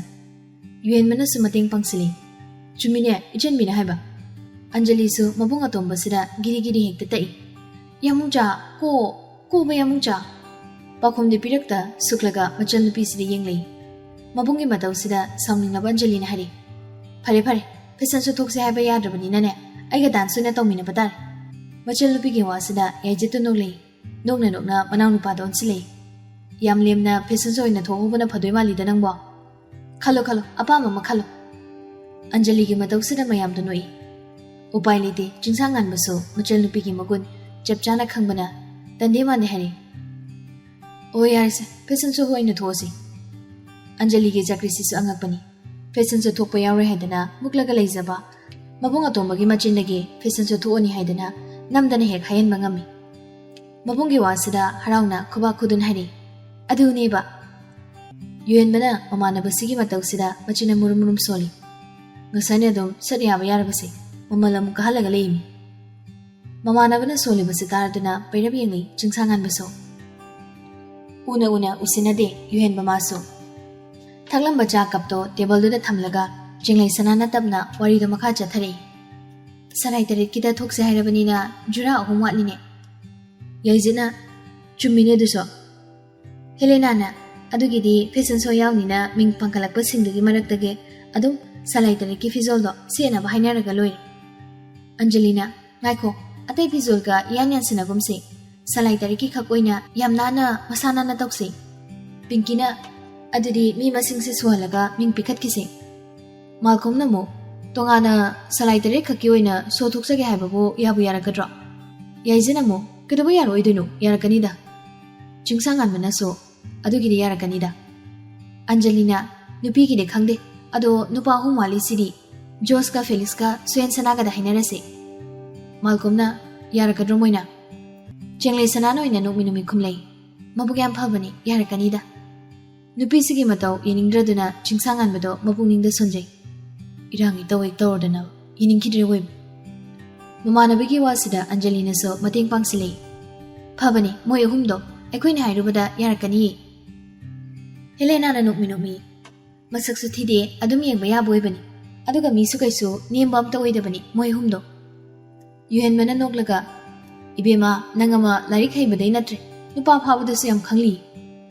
ꯌꯨꯍꯦꯟꯕꯅꯁꯨ ꯃꯇꯦꯡ ꯄꯥꯡꯁꯤꯜꯂꯤ꯫ "ꯆꯨꯝꯃꯤꯅꯦ ꯏꯆꯟꯕꯤꯅ ꯍꯥꯏꯕ꯫" ꯑꯟꯖꯂꯤꯁꯨ ꯃꯕꯨꯡ ꯑꯇꯣꯝꯕꯁꯤꯗ ꯒꯤꯔꯤ ꯒꯤꯔꯤ ꯍꯦꯛꯇ ꯇꯛꯏ꯫ "ꯌꯥꯃꯨꯡꯆꯥ, ꯀꯣ, ꯀꯣꯕ ꯌꯥꯃꯨꯡꯆꯥ!" ꯄꯥꯎꯈꯨꯝꯗꯤ ꯄꯤꯔꯛꯇ ꯁꯨꯛꯂꯒ ꯃꯆꯜꯅꯨꯄꯤꯁꯤꯗ ꯌꯦꯡꯂꯛꯏ꯫ ꯃꯕꯨꯡꯒꯤ ꯃꯇꯧꯁꯤꯗ ꯁꯥꯎꯅꯤꯡꯂꯕ ꯑꯟꯖꯂꯤꯅ ꯍꯥꯏꯔꯤ, "ꯐꯔꯦ ꯐꯔꯦ, ꯐꯦꯁꯟ ꯁꯣ ꯊꯣꯛꯁꯦ ꯍꯥꯏꯕ ꯌꯥꯗ꯭ꯔꯕꯅꯤꯅꯅꯦ, ꯑꯩꯒ ꯗꯥꯟꯁ ꯑꯣꯏꯅ ꯇꯧꯃꯤꯟꯅꯕ ꯇꯥꯔꯦ꯫" ꯃꯆꯜꯅꯨꯄꯤꯒꯤ ꯋꯥꯁꯤꯗ ꯌꯥꯏꯖꯤꯠꯇꯨ ꯅꯣꯛꯂꯛꯏ꯫ ꯅꯣꯛꯅ ꯅꯣꯛꯅ ꯃꯅꯥꯎꯅꯨꯄꯥꯗ ꯑꯣꯟꯁꯤꯜꯂꯛꯏ꯫ "ꯌꯥꯝ ꯂꯦꯝꯅ ꯐꯦꯁꯟ ꯁꯣ ꯑꯣꯏꯅ ꯊꯣꯛꯍꯧꯕꯅ ꯐꯗꯣꯏ ꯃꯥꯜꯂꯤꯗ ꯅꯪꯕꯣ꯫ ꯈꯜꯂꯣ ꯈꯜꯂꯣ, ꯑꯄꯥꯝꯕ ꯑꯃ ꯈꯜꯂꯣ꯫" ꯑꯟꯖꯂꯤꯒꯤ ꯃꯇꯧꯁꯤꯗ ꯃꯌꯥꯝꯗꯨ ꯅꯣꯛꯏ꯫ ꯎꯄꯥꯏ ꯂꯩꯇꯦ, ꯆꯤꯡꯁꯥꯡ ꯉꯥꯟꯕꯁꯨ ꯃꯆꯜꯅꯨꯄꯤꯒꯤ ꯃꯒꯨꯟ ꯆꯞ ꯆꯥꯅ ꯈꯪꯕꯅ ꯇꯟꯗꯦ ꯃꯥꯟꯗꯦ ꯍꯥꯏꯔꯤ꯫ "ꯑꯣ ꯌꯥꯔꯦꯁꯦ, ꯐꯦꯁꯟ ꯁꯣ ꯑꯣꯏꯅ ꯊꯣꯛꯑꯁꯤ꯫" ꯑꯟꯖꯂꯤꯒꯤ ꯆꯀ꯭ꯔꯤꯁꯤꯁꯨ ꯑꯉꯛꯄꯅꯤ꯫ ꯐꯦꯁꯟ ꯁꯣ ꯊꯣꯛꯄ ꯌꯥꯎꯔꯣꯏ ꯍꯥꯏꯗꯅ ꯃꯨꯛꯂꯒ ꯂꯩꯖꯕ ꯃꯕꯨꯡ ꯑꯇꯣꯝꯕꯒꯤ ꯃꯆꯤꯟꯗꯒꯤ ꯐꯦꯁꯟ ꯁꯣ ꯊꯣꯛꯑꯅꯤ ꯍꯥꯏꯗꯅ ꯅꯝꯗꯅ ꯍꯦꯛ ꯍꯥꯏꯍꯟꯕ ꯉꯝꯃꯤ꯫ ꯃꯕꯨꯡꯒꯤ ꯋꯥꯁꯤꯗ ꯍꯔꯥꯎꯅ ꯈꯨꯕꯥꯛ ꯈꯨꯗꯨꯟ ꯍꯥꯏꯔꯤ, "ꯑꯗꯨꯅꯦꯕ꯫" ꯌꯨꯍꯦꯟꯕꯅ ꯃꯃꯥꯟꯅꯕꯁꯤꯒꯤ ꯃꯇꯧꯁꯤꯗ ꯃꯆꯤꯟꯅ ꯃꯨꯔꯨꯝ ꯃꯨꯔꯨꯝ ꯁꯣꯜꯂꯤ꯫ ꯉꯁꯥꯏꯅ ꯑꯗꯨꯝ ꯁꯠ ꯌꯥꯕ ꯌꯥꯔꯕꯁꯦ ꯃꯃꯜ ꯑꯃꯨꯛ ꯀꯥꯍꯜꯂꯒ ꯂꯩꯃꯤ꯫ ꯃꯃꯥꯟꯅꯕꯅ ꯁꯣꯜꯂꯤꯕꯁꯤ ꯇꯥꯔꯗꯨꯅ ꯄꯩꯔꯞ ꯌꯦꯡꯂꯤ ꯆꯤꯡꯁꯥꯡꯉꯥꯟꯕꯁꯨ꯫ ꯎꯅ ꯎꯅ ꯎꯁꯤꯟꯅꯗꯦ ꯌꯨꯍꯦꯟꯕ ꯃꯥꯁꯨ꯫ ꯊꯛꯂꯝꯕ ꯆꯥ ꯀꯞꯇꯣ ꯇꯦꯕꯜꯗꯨꯗ ꯊꯝꯂꯒ ꯆꯤꯡꯂꯩ ꯁꯅꯥꯅ ꯇꯞꯅ ꯋꯥꯔꯤꯗꯣ ꯃꯈꯥ ꯆꯠꯊꯔꯛꯏ꯫ "ꯁꯂꯥꯏ ꯇꯔꯦꯠꯀꯤꯗ ꯊꯣꯛꯁꯦ ꯍꯥꯏꯔꯕꯅꯤꯅ ꯖꯨꯔꯥ ꯑꯍꯨꯝ ꯋꯥꯠꯂꯤꯅꯦ꯫" ꯌꯥꯏꯖꯤꯠꯅ, "ꯆꯨꯝꯃꯤꯅꯦ ꯑꯗꯨꯁꯨ꯫ ꯍꯦꯂꯦꯅꯥꯅ ꯑꯗꯨꯒꯤꯗꯤ ꯐꯦꯁꯟ ꯁꯣ ꯌꯥꯎꯅꯤꯅ ꯃꯤꯡ ꯄꯥꯡꯈꯠꯂꯛꯄꯁꯤꯡꯗꯨꯒꯤ ꯃꯔꯛꯇꯒꯤ ꯑꯗꯨꯝ ꯁꯂꯥꯏ ꯇꯔꯦꯠꯀꯤ ꯐꯤꯖꯣꯜꯗꯣ ꯁꯦꯠꯅꯕ ꯍꯥꯏꯅꯔꯒ ꯂꯣꯏꯔꯦ꯫" ꯑꯟꯖꯂꯤꯅ, "ꯉꯥꯏꯈꯣ, ꯑꯇꯩ ꯐꯤꯖꯣꯜꯒ ꯏꯌꯥꯟ ꯌꯥꯟꯁꯤꯟꯅꯒꯨꯝꯁꯤ꯫ ꯁꯂꯥꯏ ꯇꯔꯦꯠꯀꯤ ꯈꯛ ꯑꯣꯏꯅ ꯌꯥꯝ ꯅꯥꯟꯅ, ꯃꯁꯥ ꯅꯥꯟꯅ ꯇꯧꯁꯤ꯫" ꯄꯤꯡꯀꯤꯅ, "ꯑꯗꯨꯗꯤ ꯃꯤ ꯃꯁꯤꯡꯁꯦ ꯁꯨꯍꯜꯂꯒ ꯃꯤꯡ ꯄꯤꯈꯠꯈꯤꯁꯤ꯫" ꯃꯥꯜꯀꯣꯝꯅ ꯑꯃꯨꯛ, "ꯇꯣꯉꯥꯟꯅ ꯁꯂꯥꯏ ꯇꯔꯦꯠ ꯈꯛꯀꯤ ꯑꯣꯏꯅ ꯁꯣ ꯊꯣꯛꯆꯒꯦ ꯍꯥꯏꯕꯕꯨ ꯌꯥꯕꯨ ꯌꯥꯔꯛꯀꯗ꯭ꯔꯣ?" ꯌꯥꯏꯖꯤꯅ ꯑꯃꯨꯛ, "ꯀꯩꯗꯧꯕ ꯌꯥꯔꯛꯑꯣꯏꯗꯣꯏꯅꯣ? ꯌꯥꯔꯛꯀꯅꯤꯗ꯫" ꯆꯤꯡꯁꯥꯡꯉꯥꯟꯕꯅꯁꯨ, "ꯑꯗꯨꯒꯤꯗꯤ ꯌꯥꯔꯛꯀꯅꯤꯗ꯫" ꯑꯟꯖꯂꯤꯅ, "ꯅꯨꯄꯤꯒꯤꯗꯤ ꯈꯪꯗꯦ, ꯑꯗꯣ ꯅꯨꯄꯥ ꯑꯍꯨꯝ ꯋꯥꯠꯂꯤ ꯁꯤꯗꯤ꯫" ꯖꯣꯁꯀ ꯐꯦꯂꯤꯛꯁꯀ ꯁꯨꯌꯦꯟ ꯁꯅꯥꯒꯗ ꯍꯥꯏꯅꯔꯁꯤ꯫ ꯃꯥꯜꯀꯣꯝꯅ, "ꯌꯥꯔꯛꯀꯗ꯭ꯔꯣ ꯃꯣꯏꯅ?" ꯆꯦꯡꯂꯩ ꯁꯅꯥꯅ ꯑꯣꯏꯅ ꯅꯣꯛꯃꯤ ꯅꯣꯛꯃꯤ ꯈꯨꯝꯂꯩ, "ꯃꯕꯨꯛ ꯌꯥꯝ ꯐꯕꯅꯤ, ꯌꯥꯔꯛꯀꯅꯤꯗ꯫ ꯅꯨꯄꯤꯁꯤꯒꯤ ꯃꯇꯧ ꯌꯦꯡꯅꯤꯡꯗ꯭ꯔꯗꯨꯅ ꯆꯤꯡꯁꯥꯡ ꯉꯥꯟꯕꯗꯣ ꯃꯄꯨꯛꯅꯤꯡꯗ ꯁꯣꯟꯖꯩ꯫ ꯏꯔꯥꯡ ꯏꯇꯧ ꯍꯦꯛ ꯇꯧꯔꯗꯅ ꯌꯦꯡꯅꯤꯡꯈꯤꯗ꯭ꯔꯦ ꯑꯣꯏꯕ꯫" ꯃꯃꯥꯟꯅꯕꯤꯒꯤ ꯋꯥꯁꯤꯗ ꯑꯟꯖꯂꯤꯅꯁꯨ ꯃꯇꯦꯡ ꯄꯥꯡꯁꯤꯜꯂꯛꯏ꯫ "ꯐꯕꯅꯤ, ꯃꯣꯏ ꯑꯍꯨꯝꯗꯣ ꯑꯩꯈꯣꯏꯅ ꯍꯥꯏꯔꯨꯕꯗ ꯌꯥꯔꯛꯀꯅꯤꯌꯦ꯫" ꯍꯦꯂꯦꯅꯥꯅ ꯅꯣꯛꯃꯤ ꯅꯣꯛꯃꯤ, "ꯃꯁꯛꯁꯨ ꯊꯤꯗꯦ, ꯑꯗꯨꯝ ꯌꯦꯡꯕ ꯌꯥꯕ ꯑꯣꯏꯕꯅꯤ꯫ ꯑꯗꯨꯒ ꯃꯤꯁꯨ ꯀꯩꯁꯨ ꯅꯦꯝꯕ ꯑꯝꯇ ꯑꯣꯏꯗꯕꯅꯤ ꯃꯣꯏ ꯑꯍꯨꯝꯗꯣ꯫" ꯌꯨꯍꯦꯟꯕꯅ ꯅꯣꯛꯂꯒ, "ꯏꯕꯦꯝꯃ, ꯅꯪ ꯑꯃ ꯂꯥꯏꯔꯤꯛ ꯍꯩꯕꯗꯩ ꯅꯠꯇ꯭ꯔꯦ, ꯅꯨꯄꯥ ꯐꯥꯕꯗꯁꯨ ꯌꯥꯝ ꯈꯪꯂꯤ꯫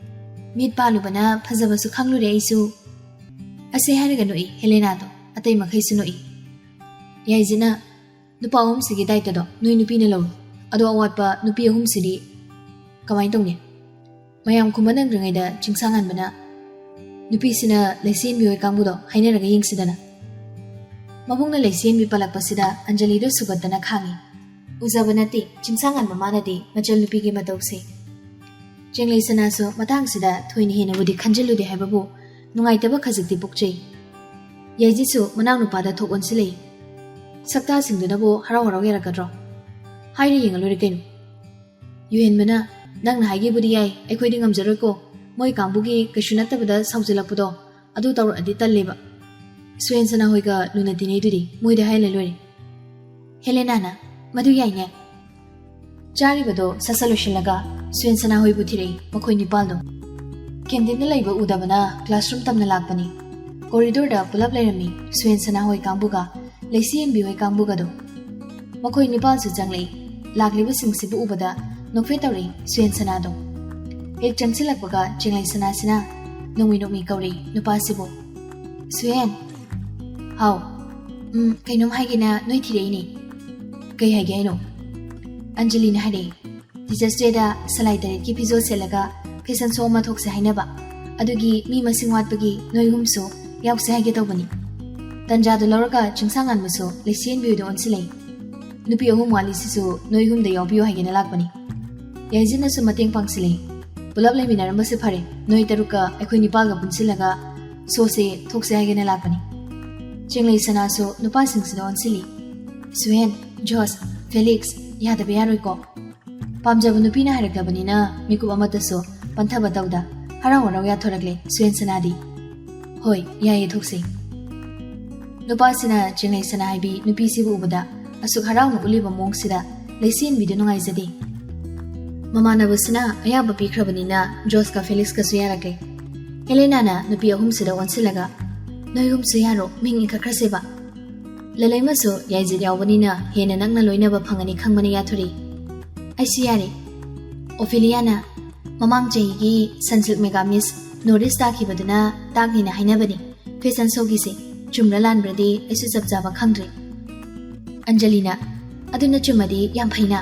ꯃꯤꯠ ꯄꯥꯜꯂꯨꯕꯅ ꯐꯖꯕꯁꯨ ꯈꯪꯂꯨꯔꯦ ꯑꯩꯁꯨ꯫" ꯑꯁꯤ ꯍꯥꯏꯔꯒ ꯅꯣꯛꯏ ꯍꯦꯂꯦꯅꯥꯗꯣ, ꯑꯇꯩ ꯃꯈꯩꯁꯨ ꯅꯣꯛꯏ꯫ ꯌꯥꯏꯖꯤꯅ, "ꯅꯨꯄꯥ ꯑꯍꯨꯝꯁꯤꯒꯤ ꯗꯥꯏꯇꯗꯣ ꯅꯣꯏ ꯅꯨꯄꯤꯅ ꯂꯧꯔꯣ, ꯑꯗꯣ ꯑꯋꯥꯠꯄ ꯅꯨꯄꯤ ꯑꯍꯨꯝꯁꯤꯗꯤ ꯀꯃꯥꯏꯅ ꯇꯧꯅꯤ?" ꯃꯌꯥꯝ ꯈꯨꯝꯕ ꯅꯪꯗ꯭ꯔꯤꯉꯩꯗ ꯆꯤꯡꯁꯥꯡꯉꯥꯟꯕꯅ, "ꯅꯨꯄꯤꯁꯤꯅ ꯂꯩꯁꯦꯟꯕꯤ ꯍꯣꯏ ꯀꯥꯡꯕꯨꯗꯣ ꯍꯥꯏꯅꯔꯒ ꯌꯦꯡꯁꯤꯗꯅ꯫" ꯃꯕꯨꯡꯅ ꯂꯩꯁꯦꯟꯕꯤ ꯄꯜꯂꯛꯄꯁꯤꯗ ꯑꯟꯖꯂꯤꯗꯣ ꯁꯨꯒꯠꯇꯅ ꯈꯥꯡꯉꯤ꯫ ꯎꯖꯕ ꯅꯠꯇꯦ ꯆꯤꯡꯁꯥꯡꯉꯥꯟꯕ ꯃꯥꯅꯗꯤ ꯃꯆꯜ ꯅꯨꯄꯤꯒꯤ ꯃꯇꯧꯁꯦ꯫ ꯆꯦꯡꯂꯩ ꯁꯅꯥꯁꯨ ꯃꯇꯥꯡꯁꯤꯗ ꯊꯣꯏꯅ ꯍꯦꯟꯅꯕꯨꯗꯤ ꯈꯟꯖꯤꯜꯂꯨꯗꯦ ꯍꯥꯏꯕꯕꯨ ꯅꯨꯡꯉꯥꯏꯇꯕ ꯈꯖꯤꯛꯇꯤ ꯄꯣꯛꯆꯩ꯫ ꯌꯥꯏꯖꯤꯁꯨ ꯃꯅꯥꯎꯅꯨꯄꯥꯗ ꯊꯣꯛ ꯑꯣꯟꯁꯤꯜꯂꯛꯏ꯫ "ꯁꯛꯇꯥꯁꯤꯡꯗꯨꯅꯕꯨ ꯍꯔꯥꯎ ꯍꯔꯥꯎ ꯌꯥꯔꯛꯀꯗ꯭ꯔꯣ? ꯍꯥꯏꯔ ꯌꯦꯡꯉ ꯂꯣꯏꯔꯦ ꯀꯩꯅꯣ꯫" ꯌꯨꯍꯦꯟꯕꯅ, "ꯅꯪꯅ ꯍꯥꯏꯒꯤꯕꯨꯗꯤ ꯌꯥꯏ, ꯑꯩꯈꯣꯏꯗꯤ ꯉꯝꯖꯔꯣꯏꯀꯣ꯫ ꯃꯣꯏ ꯀꯥꯡꯕꯨꯒꯤ ꯀꯩꯁꯨ ꯅꯠꯇꯕꯗ ꯁꯥꯎꯖꯤꯜꯂꯛꯄꯗꯣ ꯑꯗꯨ ꯇꯧꯔꯛꯑꯗꯤ ꯇꯜꯂꯦꯕ꯫ ꯁꯨꯌꯦꯟ ꯁꯅꯥ ꯍꯣꯏꯒ ꯂꯨꯅ ꯇꯤꯟꯅꯩꯗꯨꯗꯤ ꯃꯣꯏꯗ ꯍꯥꯏꯍꯜꯂ ꯂꯣꯏꯔꯦ꯫" ꯍꯦꯂꯦꯅꯥꯅ, "ꯃꯗꯨ ꯌꯥꯏꯅꯦ꯫" ꯆꯥꯔꯤꯕꯗꯣ ꯁꯠ ꯁꯠ ꯂꯣꯏꯁꯤꯜꯂꯒ ꯁꯨꯌꯦꯟ ꯁꯅꯥ ꯍꯣꯏꯕꯨ ꯊꯤꯔꯛꯏ ꯃꯈꯣꯏ ꯅꯤꯄꯥꯜꯗꯣ꯫ ꯀꯦꯟꯇꯤꯟꯗ ꯂꯩꯕ ꯎꯗꯕꯅ ꯀ꯭ꯂꯥꯁꯔꯨꯝ ꯇꯝꯅ ꯂꯥꯛꯄꯅꯤ꯫ ꯀꯣꯔꯤꯗꯣꯔꯗ ꯄꯨꯂꯞ ꯂꯩꯔꯝꯃꯤ ꯁꯨꯌꯦꯟ ꯁꯅꯥ ꯍꯣꯏ ꯀꯥꯡꯕꯨꯒ ꯂꯩꯁꯤ ꯌꯦꯟꯕꯤ ꯍꯣꯏ ꯀꯥꯡꯕꯨꯒꯗꯣ꯫ ꯃꯈꯣꯏ ꯅꯤꯄꯥꯜꯁꯨ ꯆꯪꯂꯛꯏ꯫ ꯂꯥꯛꯂꯤꯕꯁꯤꯡꯁꯤꯕꯨ ꯎꯕꯗ ꯅꯣꯛꯐꯦꯠ ꯇꯧꯔꯛꯏ ꯁꯨꯌꯦꯟ ꯁꯅꯥꯗꯣ꯫ ꯍꯦꯛ ꯆꯪꯁꯤꯜꯂꯛꯄꯒ ꯆꯦꯡꯂꯩ ꯁꯅꯥꯁꯤꯅ ꯅꯣꯡꯃꯤ ꯅꯣꯡꯃꯤ ꯀꯧꯔꯛꯏ ꯅꯨꯄꯥꯁꯤꯕꯨ꯫ "ꯁꯨꯌꯦꯟ꯫" "ꯍꯥꯎ꯫" "ꯎꯝ, ꯀꯩꯅꯣꯝ ꯍꯥꯏꯒꯦꯅ ꯅꯣꯏ ꯊꯤꯔꯛꯏꯅꯦ꯫" "ꯀꯩ ꯍꯥꯏꯒꯦ ꯍꯥꯏꯅꯣ?" ꯑꯟꯖꯂꯤꯅ ꯍꯥꯏꯔꯛꯏ꯫ "ꯇꯤꯆꯔꯁ ꯗꯦꯗ ꯁꯂꯥꯏ ꯇꯔꯦꯠꯀꯤ ꯐꯤꯖꯣꯜ ꯁꯦꯠꯂꯒ ꯐꯦꯁꯟ ꯁꯣ ꯑꯃ ꯊꯣꯛꯁꯦ ꯍꯥꯏꯅꯕ꯫ ꯑꯗꯨꯒꯤ ꯃꯤ ꯃꯁꯤꯡ ꯋꯥꯠꯄꯒꯤ ꯅꯣꯏ ꯑꯍꯨꯝꯁꯨ ꯌꯥꯎꯁꯦ ꯍꯥꯏꯒꯦ ꯇꯧꯕꯅꯤ꯫" ꯇꯟꯖꯥꯗꯨ ꯂꯧꯔꯒ ꯆꯤꯡꯁꯥꯡꯉꯥꯟꯕꯁꯨ ꯂꯩꯁꯤ ꯌꯦꯟꯕꯤ ꯍꯣꯏꯗ ꯑꯣꯟꯁꯤꯜꯂꯛꯏ꯫ "ꯅꯨꯄꯤ ꯑꯍꯨꯝ ꯋꯥꯠꯂꯤꯁꯤꯁꯨ ꯅꯣꯏ ꯑꯍꯨꯝꯗ ꯌꯥꯎꯕꯤꯌꯨ ꯍꯥꯏꯒꯦꯅ ꯂꯥꯛꯄꯅꯤ꯫" ꯌꯥꯏꯖꯤꯟꯅꯁꯨ ꯃꯇꯦꯡ ꯄꯥꯡꯁꯤꯜꯂꯛꯏ꯫ "ꯄꯨꯂꯞ ꯂꯩꯃꯤꯟꯅꯔꯝꯕꯁꯦ ꯐꯔꯦ, ꯅꯣꯏ ꯇꯔꯨꯛꯀ ꯑꯩꯈꯣꯏ ꯅꯤꯄꯥꯜꯒ ꯄꯨꯟꯁꯤꯜꯂꯒ ꯁꯣꯁꯦ ꯊꯣꯛꯁꯦ ꯍꯥꯏꯒꯦꯅ ꯂꯥꯛꯄꯅꯤ꯫" ꯆꯦꯡꯂꯩ ꯁꯅꯥꯁꯨ ꯅꯨꯄꯥꯁꯤꯡꯁꯤꯗ ꯑꯣꯟꯁꯤꯜꯂꯤ꯫ ꯁꯨꯍꯦꯟ, ꯖꯣꯁ, ꯐꯦꯂꯤꯛꯁ, ꯌꯥꯗꯕ ꯌꯥꯔꯣꯏꯀꯣ꯫ ꯄꯥꯝꯖꯕ ꯅꯨꯄꯤꯅ ꯍꯥꯏꯔꯛꯂꯕꯅꯤꯅ ꯃꯤꯀꯨꯞ ꯑꯃꯠꯇꯁꯨ ꯄꯟꯊꯕ ꯇꯧꯗ ꯍꯔꯥꯎ ꯍꯔꯥꯎ ꯌꯥꯊꯣꯔꯛꯂꯦ ꯁꯨꯍꯦꯟ ꯁꯅꯥꯗꯤ꯫ ꯍꯣꯏ, ꯌꯥꯏꯌꯦ, ꯊꯣꯛꯁꯤ꯫ ꯅꯨꯄꯥꯁꯤꯅ ꯆꯦꯡꯂꯩ ꯁꯅꯥ ꯍꯥꯏꯕꯤ ꯅꯨꯄꯤꯁꯤꯕꯨ ꯎꯕꯗ ꯑꯁꯨꯛ ꯍꯔꯥꯎꯅ ꯎꯠꯂꯤꯕ ꯃꯑꯣꯡꯁꯤꯗ ꯂꯩꯁꯦꯟꯕꯤꯗꯨ ꯅꯨꯡꯉꯥꯏꯖꯗꯦ꯫ ꯃꯃꯥꯟꯅꯕꯁꯤꯅ ꯑꯌꯥꯕ ꯄꯤꯈ꯭ꯔꯕꯅꯤꯅ ꯖꯣꯁꯀ ꯐꯦꯂꯤꯛꯁꯀꯁꯨ ꯌꯥꯔꯛꯂꯦ꯫ ꯍꯦꯂꯦꯅꯥꯅ ꯅꯨꯄꯤ ꯑꯍꯨꯝꯁꯤꯗ ꯑꯣꯟꯁꯤꯜꯂꯒ, "ꯅꯣꯏ ꯑꯍꯨꯝꯁꯨ ꯌꯥꯔꯣ, ꯃꯤꯡ ꯏꯟꯈꯠꯈ꯭ꯔꯁꯦꯕ꯫ ꯂꯂꯩꯃꯁꯨ ꯌꯥꯏꯖꯤꯠ ꯌꯥꯎꯕꯅꯤꯅ ꯍꯦꯟꯅ ꯅꯛꯅ ꯂꯣꯏꯅꯕ ꯐꯪꯒꯅꯤ ꯈꯪꯕꯅ ꯌꯥꯊꯣꯔꯛꯏ꯫ ꯑꯩꯁꯨ ꯌꯥꯔꯦ꯫" ꯑꯣꯐꯦꯂꯤꯌꯥꯅ, "ꯃꯃꯥꯡ ꯆꯍꯤꯒꯤ ꯁꯟꯁꯤꯜꯛ ꯃꯦꯒꯥ ꯃꯤꯁ ꯅꯣꯔꯠ ꯏꯁ ꯇꯥꯈꯤꯕꯗꯨꯅ ꯇꯥꯛꯅꯤꯅ ꯍꯥꯏꯅꯕꯅꯤ꯫ ꯐꯦꯁꯟ ꯁꯣꯒꯤꯁꯦ ꯆꯨꯝꯕ꯭ꯔꯥ ꯂꯥꯟꯕ꯭ꯔꯗꯤ ꯑꯩꯁꯨ ꯆꯞ ꯆꯥꯕ ꯈꯪꯗ꯭ꯔꯦ꯫" ꯑꯟꯖꯂꯤꯅ, "ꯑꯗꯨꯅ ꯆꯨꯝꯃꯗꯤ ꯌꯥꯝ ꯐꯩꯅ꯫"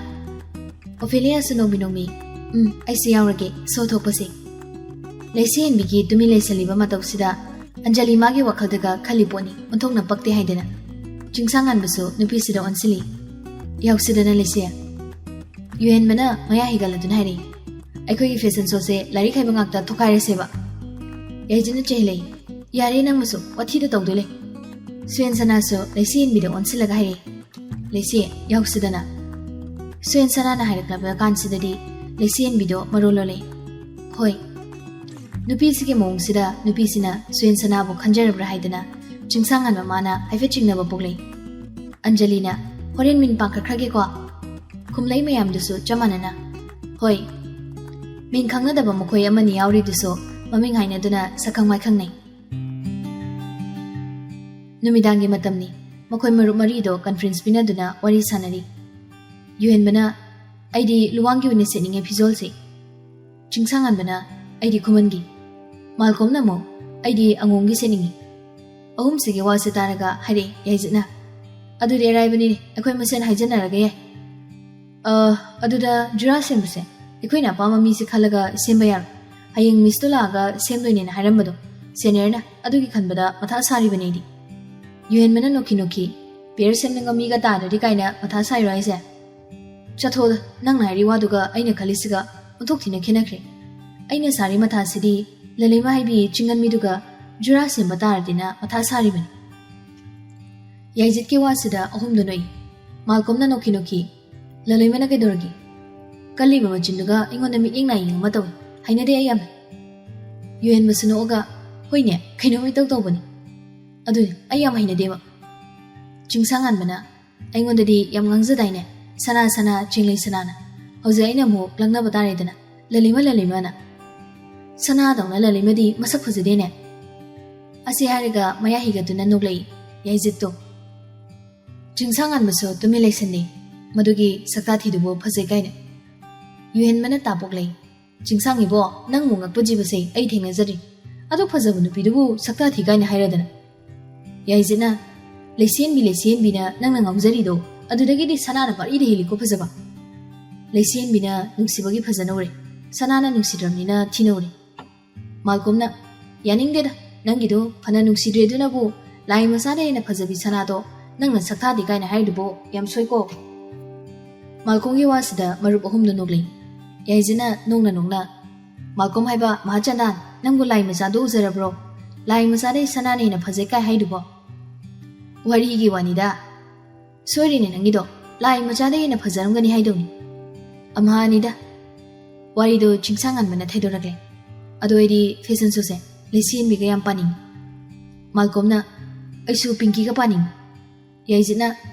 ꯑꯣꯐꯦꯂꯤꯌꯥꯁꯨ ꯅꯣꯡꯃꯤ ꯅꯣꯡꯃꯤ, "ꯎꯝ, ꯑꯩꯁꯨ ꯌꯥꯎꯔꯒꯦ ꯁꯣ ꯊꯣꯛꯄꯁꯦ꯫" ꯂꯩꯁꯦꯟꯕꯤꯒꯤ ꯇꯨꯃꯤꯟ ꯂꯩꯁꯜꯂꯤꯕ ꯃꯇꯧꯁꯤꯗ ꯑꯟꯖꯂꯤ ꯃꯥꯒꯤ ꯋꯥꯈꯜꯗꯒ ꯈꯜꯂꯤ ꯄꯣꯠꯅꯤ, ꯑꯣꯟꯊꯣꯛꯅ ꯄꯛꯇꯦ ꯍꯥꯏꯗꯅ꯫ ꯆꯤꯡꯁꯥꯡꯉꯥꯟꯕꯁꯨ ꯅꯨꯄꯤꯁꯤꯗ ꯑꯣꯟꯁꯤꯜꯂꯤ꯫ "ꯌꯥꯎꯁꯤꯗꯅ ꯂꯩꯁꯦ꯫" ꯌꯨꯍꯦꯟꯕꯅ ꯃꯌꯥ ꯍꯤꯒꯠꯂꯗꯨꯅ ꯍꯥꯏꯔꯛꯏ, "ꯑꯩꯈꯣꯏꯒꯤ ꯐꯦꯁꯟ ꯁꯣꯁꯦ ꯂꯥꯏꯔꯤꯛ ꯍꯩꯕ ꯉꯥꯛꯇ ꯊꯣꯛꯈꯥꯏꯔꯁꯦꯕ꯫" ꯌꯥꯏꯖꯤꯠꯅ ꯆꯦꯜꯂꯛꯏ꯫ "ꯌꯥꯔꯦ, ꯅꯪꯃꯁꯨ ꯋꯥꯊꯤꯗ ꯇꯧꯗꯣꯏ ꯂꯩ꯫" ꯁꯨꯍꯦꯟ ꯁꯅꯥꯁꯨ ꯂꯩꯁꯦꯟꯕꯤꯗ ꯑꯣꯟꯁꯤꯜꯂꯒ ꯍꯥꯏꯔꯛꯏ, "ꯂꯩꯁꯦ, ꯌꯥꯎꯁꯤꯗꯅ꯫" ꯁꯨꯍꯦꯟ ꯁꯅꯥꯅ ꯍꯥꯏꯔꯛꯂꯕ ꯀꯥꯟꯁꯤꯗꯗꯤ ꯂꯩꯁꯦꯟꯕꯤꯗꯣ ꯃꯔꯣꯜ ꯂꯣꯜꯂꯦ꯫ "ꯍꯣꯏ꯫" ꯅꯨꯄꯤꯁꯤꯒꯤ ꯃꯑꯣꯡꯁꯤꯗ ꯅꯨꯄꯤꯁꯤꯅ ꯁꯨꯍꯦꯟ ꯁꯅꯥꯕꯨ ꯈꯟꯖꯔꯕ꯭ꯔꯥ ꯍꯥꯏꯗꯅ ꯆꯤꯡꯁꯥꯡꯉꯥꯟꯕ ꯃꯥꯅ ꯍꯥꯏꯐꯦꯠ ꯆꯤꯡꯅꯕ ꯄꯣꯛꯂꯛꯏ꯫ ꯑꯟꯖꯂꯤꯅ, "ꯍꯣꯔꯦꯟ ꯃꯤꯡ ꯄꯥꯡꯈꯠꯈ꯭ꯔꯒꯦꯀꯣ꯫" ꯈꯨꯝꯂꯩ ꯃꯌꯥꯝꯗꯨꯁꯨ ꯆꯞ ꯃꯥꯟꯅꯅ, "ꯍꯣꯏ꯫" ꯃꯤꯡ ꯈꯪꯅꯗꯕ ꯃꯈꯣꯏ ꯑꯃꯅꯤ ꯌꯥꯎꯔꯤꯗꯨꯁꯨ ꯃꯃꯤꯡ ꯍꯥꯏꯅꯗꯨꯅ ꯁꯛꯈꯪ ꯃꯥꯏꯈꯪꯅꯩ꯫ ꯅꯨꯃꯤꯗꯥꯡꯒꯤ ꯃꯇꯝꯅꯤ꯫ ꯃꯈꯣꯏ ꯃꯔꯨꯞ ꯃꯔꯤꯗꯣ ꯀꯟꯐꯔꯦꯟꯁ ꯄꯤꯅꯗꯨꯅ ꯋꯥꯔꯤ ꯁꯥꯟꯅꯔꯤ꯫ ꯌꯨꯍꯦꯟꯕꯅ, "ꯑꯩꯗꯤ ꯂꯨꯋꯥꯡꯒꯤ ꯑꯣꯏꯅ ꯁꯦꯠꯅꯤꯡꯉꯦ ꯐꯤꯖꯣꯜꯁꯦ꯫" ꯆꯤꯡꯁꯥꯡꯉꯥꯟꯕꯅ, "ꯑꯩꯗꯤ ꯈꯨꯃꯟꯒꯤ꯫" ꯃꯥꯜꯀꯣꯝꯅ ꯑꯃꯨꯛ, "ꯑꯩꯗꯤ ꯑꯉꯣꯝꯒꯤ ꯁꯦꯠꯅꯤꯡꯉꯤ꯫" ꯑꯍꯨꯝꯁꯤꯒꯤ ꯋꯥꯁꯦ ꯇꯥꯔꯒ ꯍꯥꯏꯔꯛꯑꯦ ꯌꯥꯏꯖꯤꯠꯅ, "ꯑꯗꯨꯗꯤ ꯑꯔꯥꯏꯕꯅꯤꯅꯦ, ꯑꯩꯈꯣꯏ ꯃꯁꯦꯟ ꯍꯥꯏꯖꯟꯅꯔꯒ ꯌꯥꯏ꯫" "ꯑ, ꯑꯗꯨꯗ ꯖꯨꯔꯥ ꯁꯦꯝꯕꯁꯦ ꯑꯩꯈꯣꯏꯅ ꯑꯄꯥꯝꯕ ꯃꯤꯁꯦ ꯈꯜꯂꯒ ꯁꯦꯝꯕ ꯌꯥꯔꯣꯏ꯫ ꯍꯌꯦꯡ ꯃꯤꯁꯇꯣ ꯂꯥꯛꯑꯒ ꯁꯦꯝꯗꯣꯏꯅꯦꯅ ꯍꯥꯏꯔꯝꯕꯗꯣ ꯁꯦꯅꯤꯌꯔꯅ, ꯑꯗꯨꯒꯤ ꯈꯟꯕꯗ ꯃꯊꯥ ꯁꯥꯔꯤꯕꯅꯦ ꯑꯩꯗꯤ꯫" ꯌꯨꯍꯦꯟꯕꯅ ꯅꯣꯛꯈꯤ ꯅꯣꯛꯈꯤ, "ꯄꯦꯌꯔ ꯁꯦꯝꯅꯤꯡꯕ ꯃꯤꯒ ꯇꯥꯗ꯭ꯔꯗꯤ ꯀꯥꯏꯅ ꯃꯊꯥ ꯁꯥꯏꯔꯣ ꯍꯥꯏꯁꯦ? ꯆꯠꯊꯣꯛꯑꯣꯗ, ꯅꯪꯅ ꯍꯥꯏꯔꯤ ꯋꯥꯗꯨꯒ ꯑꯩꯅ ꯈꯜꯂꯤꯁꯤꯒ ꯑꯣꯟꯊꯣꯛ ꯊꯤꯅ ꯈꯦꯠꯅꯈ꯭ꯔꯦ꯫ ꯑꯩꯅ ꯁꯥꯔꯤ ꯃꯊꯥꯁꯤꯗꯤ ꯂꯂꯩꯃ ꯍꯥꯏꯕꯤ ꯆꯤꯡꯉꯟꯕꯤꯗꯨꯒ ꯖꯨꯔꯥ ꯁꯦꯝꯕ ꯇꯥꯔꯗꯤꯅ ꯃꯊꯥ ꯁꯥꯔꯤꯕꯅꯤ꯫" ꯌꯥꯏꯖꯤꯠꯀꯤ ꯋꯥꯁꯤꯗ ꯑꯍꯨꯝꯗꯨ ꯅꯣꯛꯏ꯫ ꯃꯥꯜꯀꯣꯝꯅ ꯅꯣꯛꯈꯤ ꯅꯣꯛꯈꯤ꯫ "ꯂꯂꯩꯃꯅ ꯀꯩꯗꯧꯔꯒꯦ? ꯀꯜꯂꯤꯕ ꯃꯆꯤꯟꯗꯨꯒ ꯑꯩꯉꯣꯟꯗ ꯃꯤꯠꯌꯦꯡ ꯅꯥꯌꯦꯡ ꯑꯃ ꯇꯧꯏ꯫ ꯍꯩꯅꯗꯦ ꯑꯩ ꯌꯥꯝꯅ꯫" ꯌꯨꯍꯦꯟꯕꯁꯨ ꯅꯣꯛꯑꯒ, "ꯍꯣꯏꯅꯦ, ꯀꯩꯅꯣꯝ ꯏꯇꯧ ꯇꯧꯕꯅꯤ꯫ ꯑꯗꯨꯅꯤ, ꯑꯩ ꯌꯥꯝ ꯍꯩꯅꯗꯦꯕ꯫" ꯆꯤꯡꯁꯥꯡꯉꯥꯟꯕꯅ, "ꯑꯩꯉꯣꯟꯗꯗꯤ ꯌꯥꯝ ꯉꯥꯡꯖꯗꯥꯏꯅꯦ, ꯁꯅꯥ ꯁꯅꯥ, ꯆꯤꯡꯂꯩ ꯁꯅꯥꯅ꯫ ꯍꯧꯖꯤꯛ ꯑꯩꯅ ꯑꯃꯨꯛ ꯂꯛꯅꯕ ꯇꯥꯔꯦꯗꯅ, ꯂꯂꯩꯃ ꯂꯂꯩꯃꯅ꯫ ꯁꯅꯥꯗꯧꯅ ꯂꯂꯩꯃꯗꯤ ꯃꯁꯛ ꯐꯖꯗꯦꯅꯦ꯫" ꯑꯁꯤ ꯍꯥꯏꯔꯒ ꯃꯌꯥ ꯍꯤꯒꯠꯇꯨꯅ ꯅꯣꯛꯂꯛꯏ ꯌꯥꯏꯖꯤꯠꯇꯣ꯫ ꯆꯤꯡꯁꯥꯡꯉꯥꯟꯕꯁꯨ ꯇꯨꯃꯤꯟ ꯂꯩꯁꯟꯗꯦ꯫ ꯃꯗꯨꯒꯤ ꯁꯛꯇꯥ ꯊꯤꯗꯨꯕꯨ ꯐꯖꯩ ꯀꯥꯏꯅ꯫ ꯌꯨꯍꯦꯟꯕꯅ ꯇꯥꯄꯣꯛꯂꯩ꯫ "ꯆꯤꯡꯁꯥꯡ ꯏꯕꯣ, ꯅꯪꯕꯨ ꯉꯛꯄ ꯖꯤꯕꯁꯦ ꯑꯩ ꯊꯦꯡꯅꯖꯔꯤ꯫ ꯑꯗꯨꯛ ꯐꯖꯕ ꯅꯨꯄꯤꯗꯨꯕꯨ ꯁꯛꯇꯥ ꯊꯤ ꯀꯥꯏꯅ ꯍꯥꯏꯔꯗꯅ꯫" ꯌꯥꯏꯖꯤꯠꯅ, "ꯂꯩꯁꯦꯟꯕꯤ, ꯂꯩꯁꯦꯟꯕꯤꯅ ꯅꯪꯅ ꯉꯥꯎꯖꯔꯤꯗꯣ, ꯑꯗꯨꯗꯒꯤꯗꯤ ꯁꯅꯥꯅ ꯄꯥꯔꯤꯗ ꯍꯦꯜꯂꯤꯀꯣ ꯐꯖꯕ꯫ ꯂꯩꯁꯦꯟꯕꯤꯅ ꯅꯨꯡꯁꯤꯕꯒꯤ ꯐꯖꯅ ꯎꯔꯦ, ꯁꯅꯥꯅ ꯅꯨꯡꯁꯤꯗ꯭ꯔꯕꯅꯤꯅ ꯊꯤꯅ ꯎꯔꯦ꯫" ꯃꯥꯜꯀꯣꯝꯅ, "ꯌꯥꯅꯤꯡꯗꯦꯗ, ꯅꯪꯒꯤꯗꯣ ꯐꯅ ꯅꯨꯡꯁꯤꯗ꯭ꯔꯦ ꯑꯗꯨꯅꯕꯨ ꯂꯥꯏ ꯃꯆꯥꯗ ꯍꯦꯟꯅ ꯐꯖꯕꯤ ꯁꯅꯥꯗꯣ ꯅꯪꯅ ꯁꯛꯊꯥꯗꯦ ꯀꯥꯏꯅ ꯍꯥꯏꯔꯤꯗꯨꯕꯣ ꯌꯥꯝ ꯁꯣꯏꯀꯣ꯫" ꯃꯥꯜꯀꯣꯝꯒꯤ ꯋꯥꯁꯤꯗ ꯃꯔꯨꯞ ꯑꯍꯨꯝꯗꯨ ꯅꯣꯛꯂꯤ꯫ ꯌꯥꯏꯖꯤꯅ ꯅꯣꯡꯅ ꯅꯣꯡꯅ, "ꯃꯥꯜꯀꯣꯝ ꯍꯥꯏꯕ ꯃꯍꯥꯆꯟꯗꯥꯟ, ꯅꯪꯕꯨ ꯂꯥꯏ ꯃꯆꯥꯗꯣ ꯎꯖꯔꯕ꯭ꯔꯣ? ꯂꯥꯏ ꯃꯆꯥꯗꯩ ꯁꯅꯥꯅ ꯍꯦꯟꯅ ꯐꯖꯩ ꯀꯥꯏ ꯍꯥꯏꯗꯨꯕꯣ?" "ꯋꯥꯔꯤꯒꯤ ꯋꯥꯅꯤꯗ꯫ ꯁꯣꯏꯔꯤꯅꯦ ꯅꯪꯒꯤꯗꯣ, ꯂꯥꯏ ꯃꯆꯥꯗ ꯍꯦꯟꯅ ꯐꯖꯔꯝꯒꯅꯤ ꯍꯥꯏꯗꯧꯅꯤ꯫" "ꯑꯃꯍꯥꯅꯤꯗ꯫" ꯋꯥꯔꯤꯗꯣ ꯆꯤꯡꯁꯥꯡꯉꯥꯟꯕꯅ ꯊꯩꯗꯣꯔꯛꯂꯦ꯫ "ꯑꯗꯣ ꯑꯩꯗꯤ ꯐꯦꯁꯟ ꯁꯣꯁꯦ ꯂꯩꯁꯦꯟꯕꯤꯒ ꯌꯥꯝ ꯄꯥꯅꯤꯡꯉꯤ꯫" ꯃꯥꯜꯀꯣꯝꯅ, "ꯑꯩꯁꯨ ꯄꯤꯡꯀꯤꯒ ꯄꯥꯅꯤꯡꯉꯤ꯫" ꯌꯥꯏꯖꯤꯠꯅ,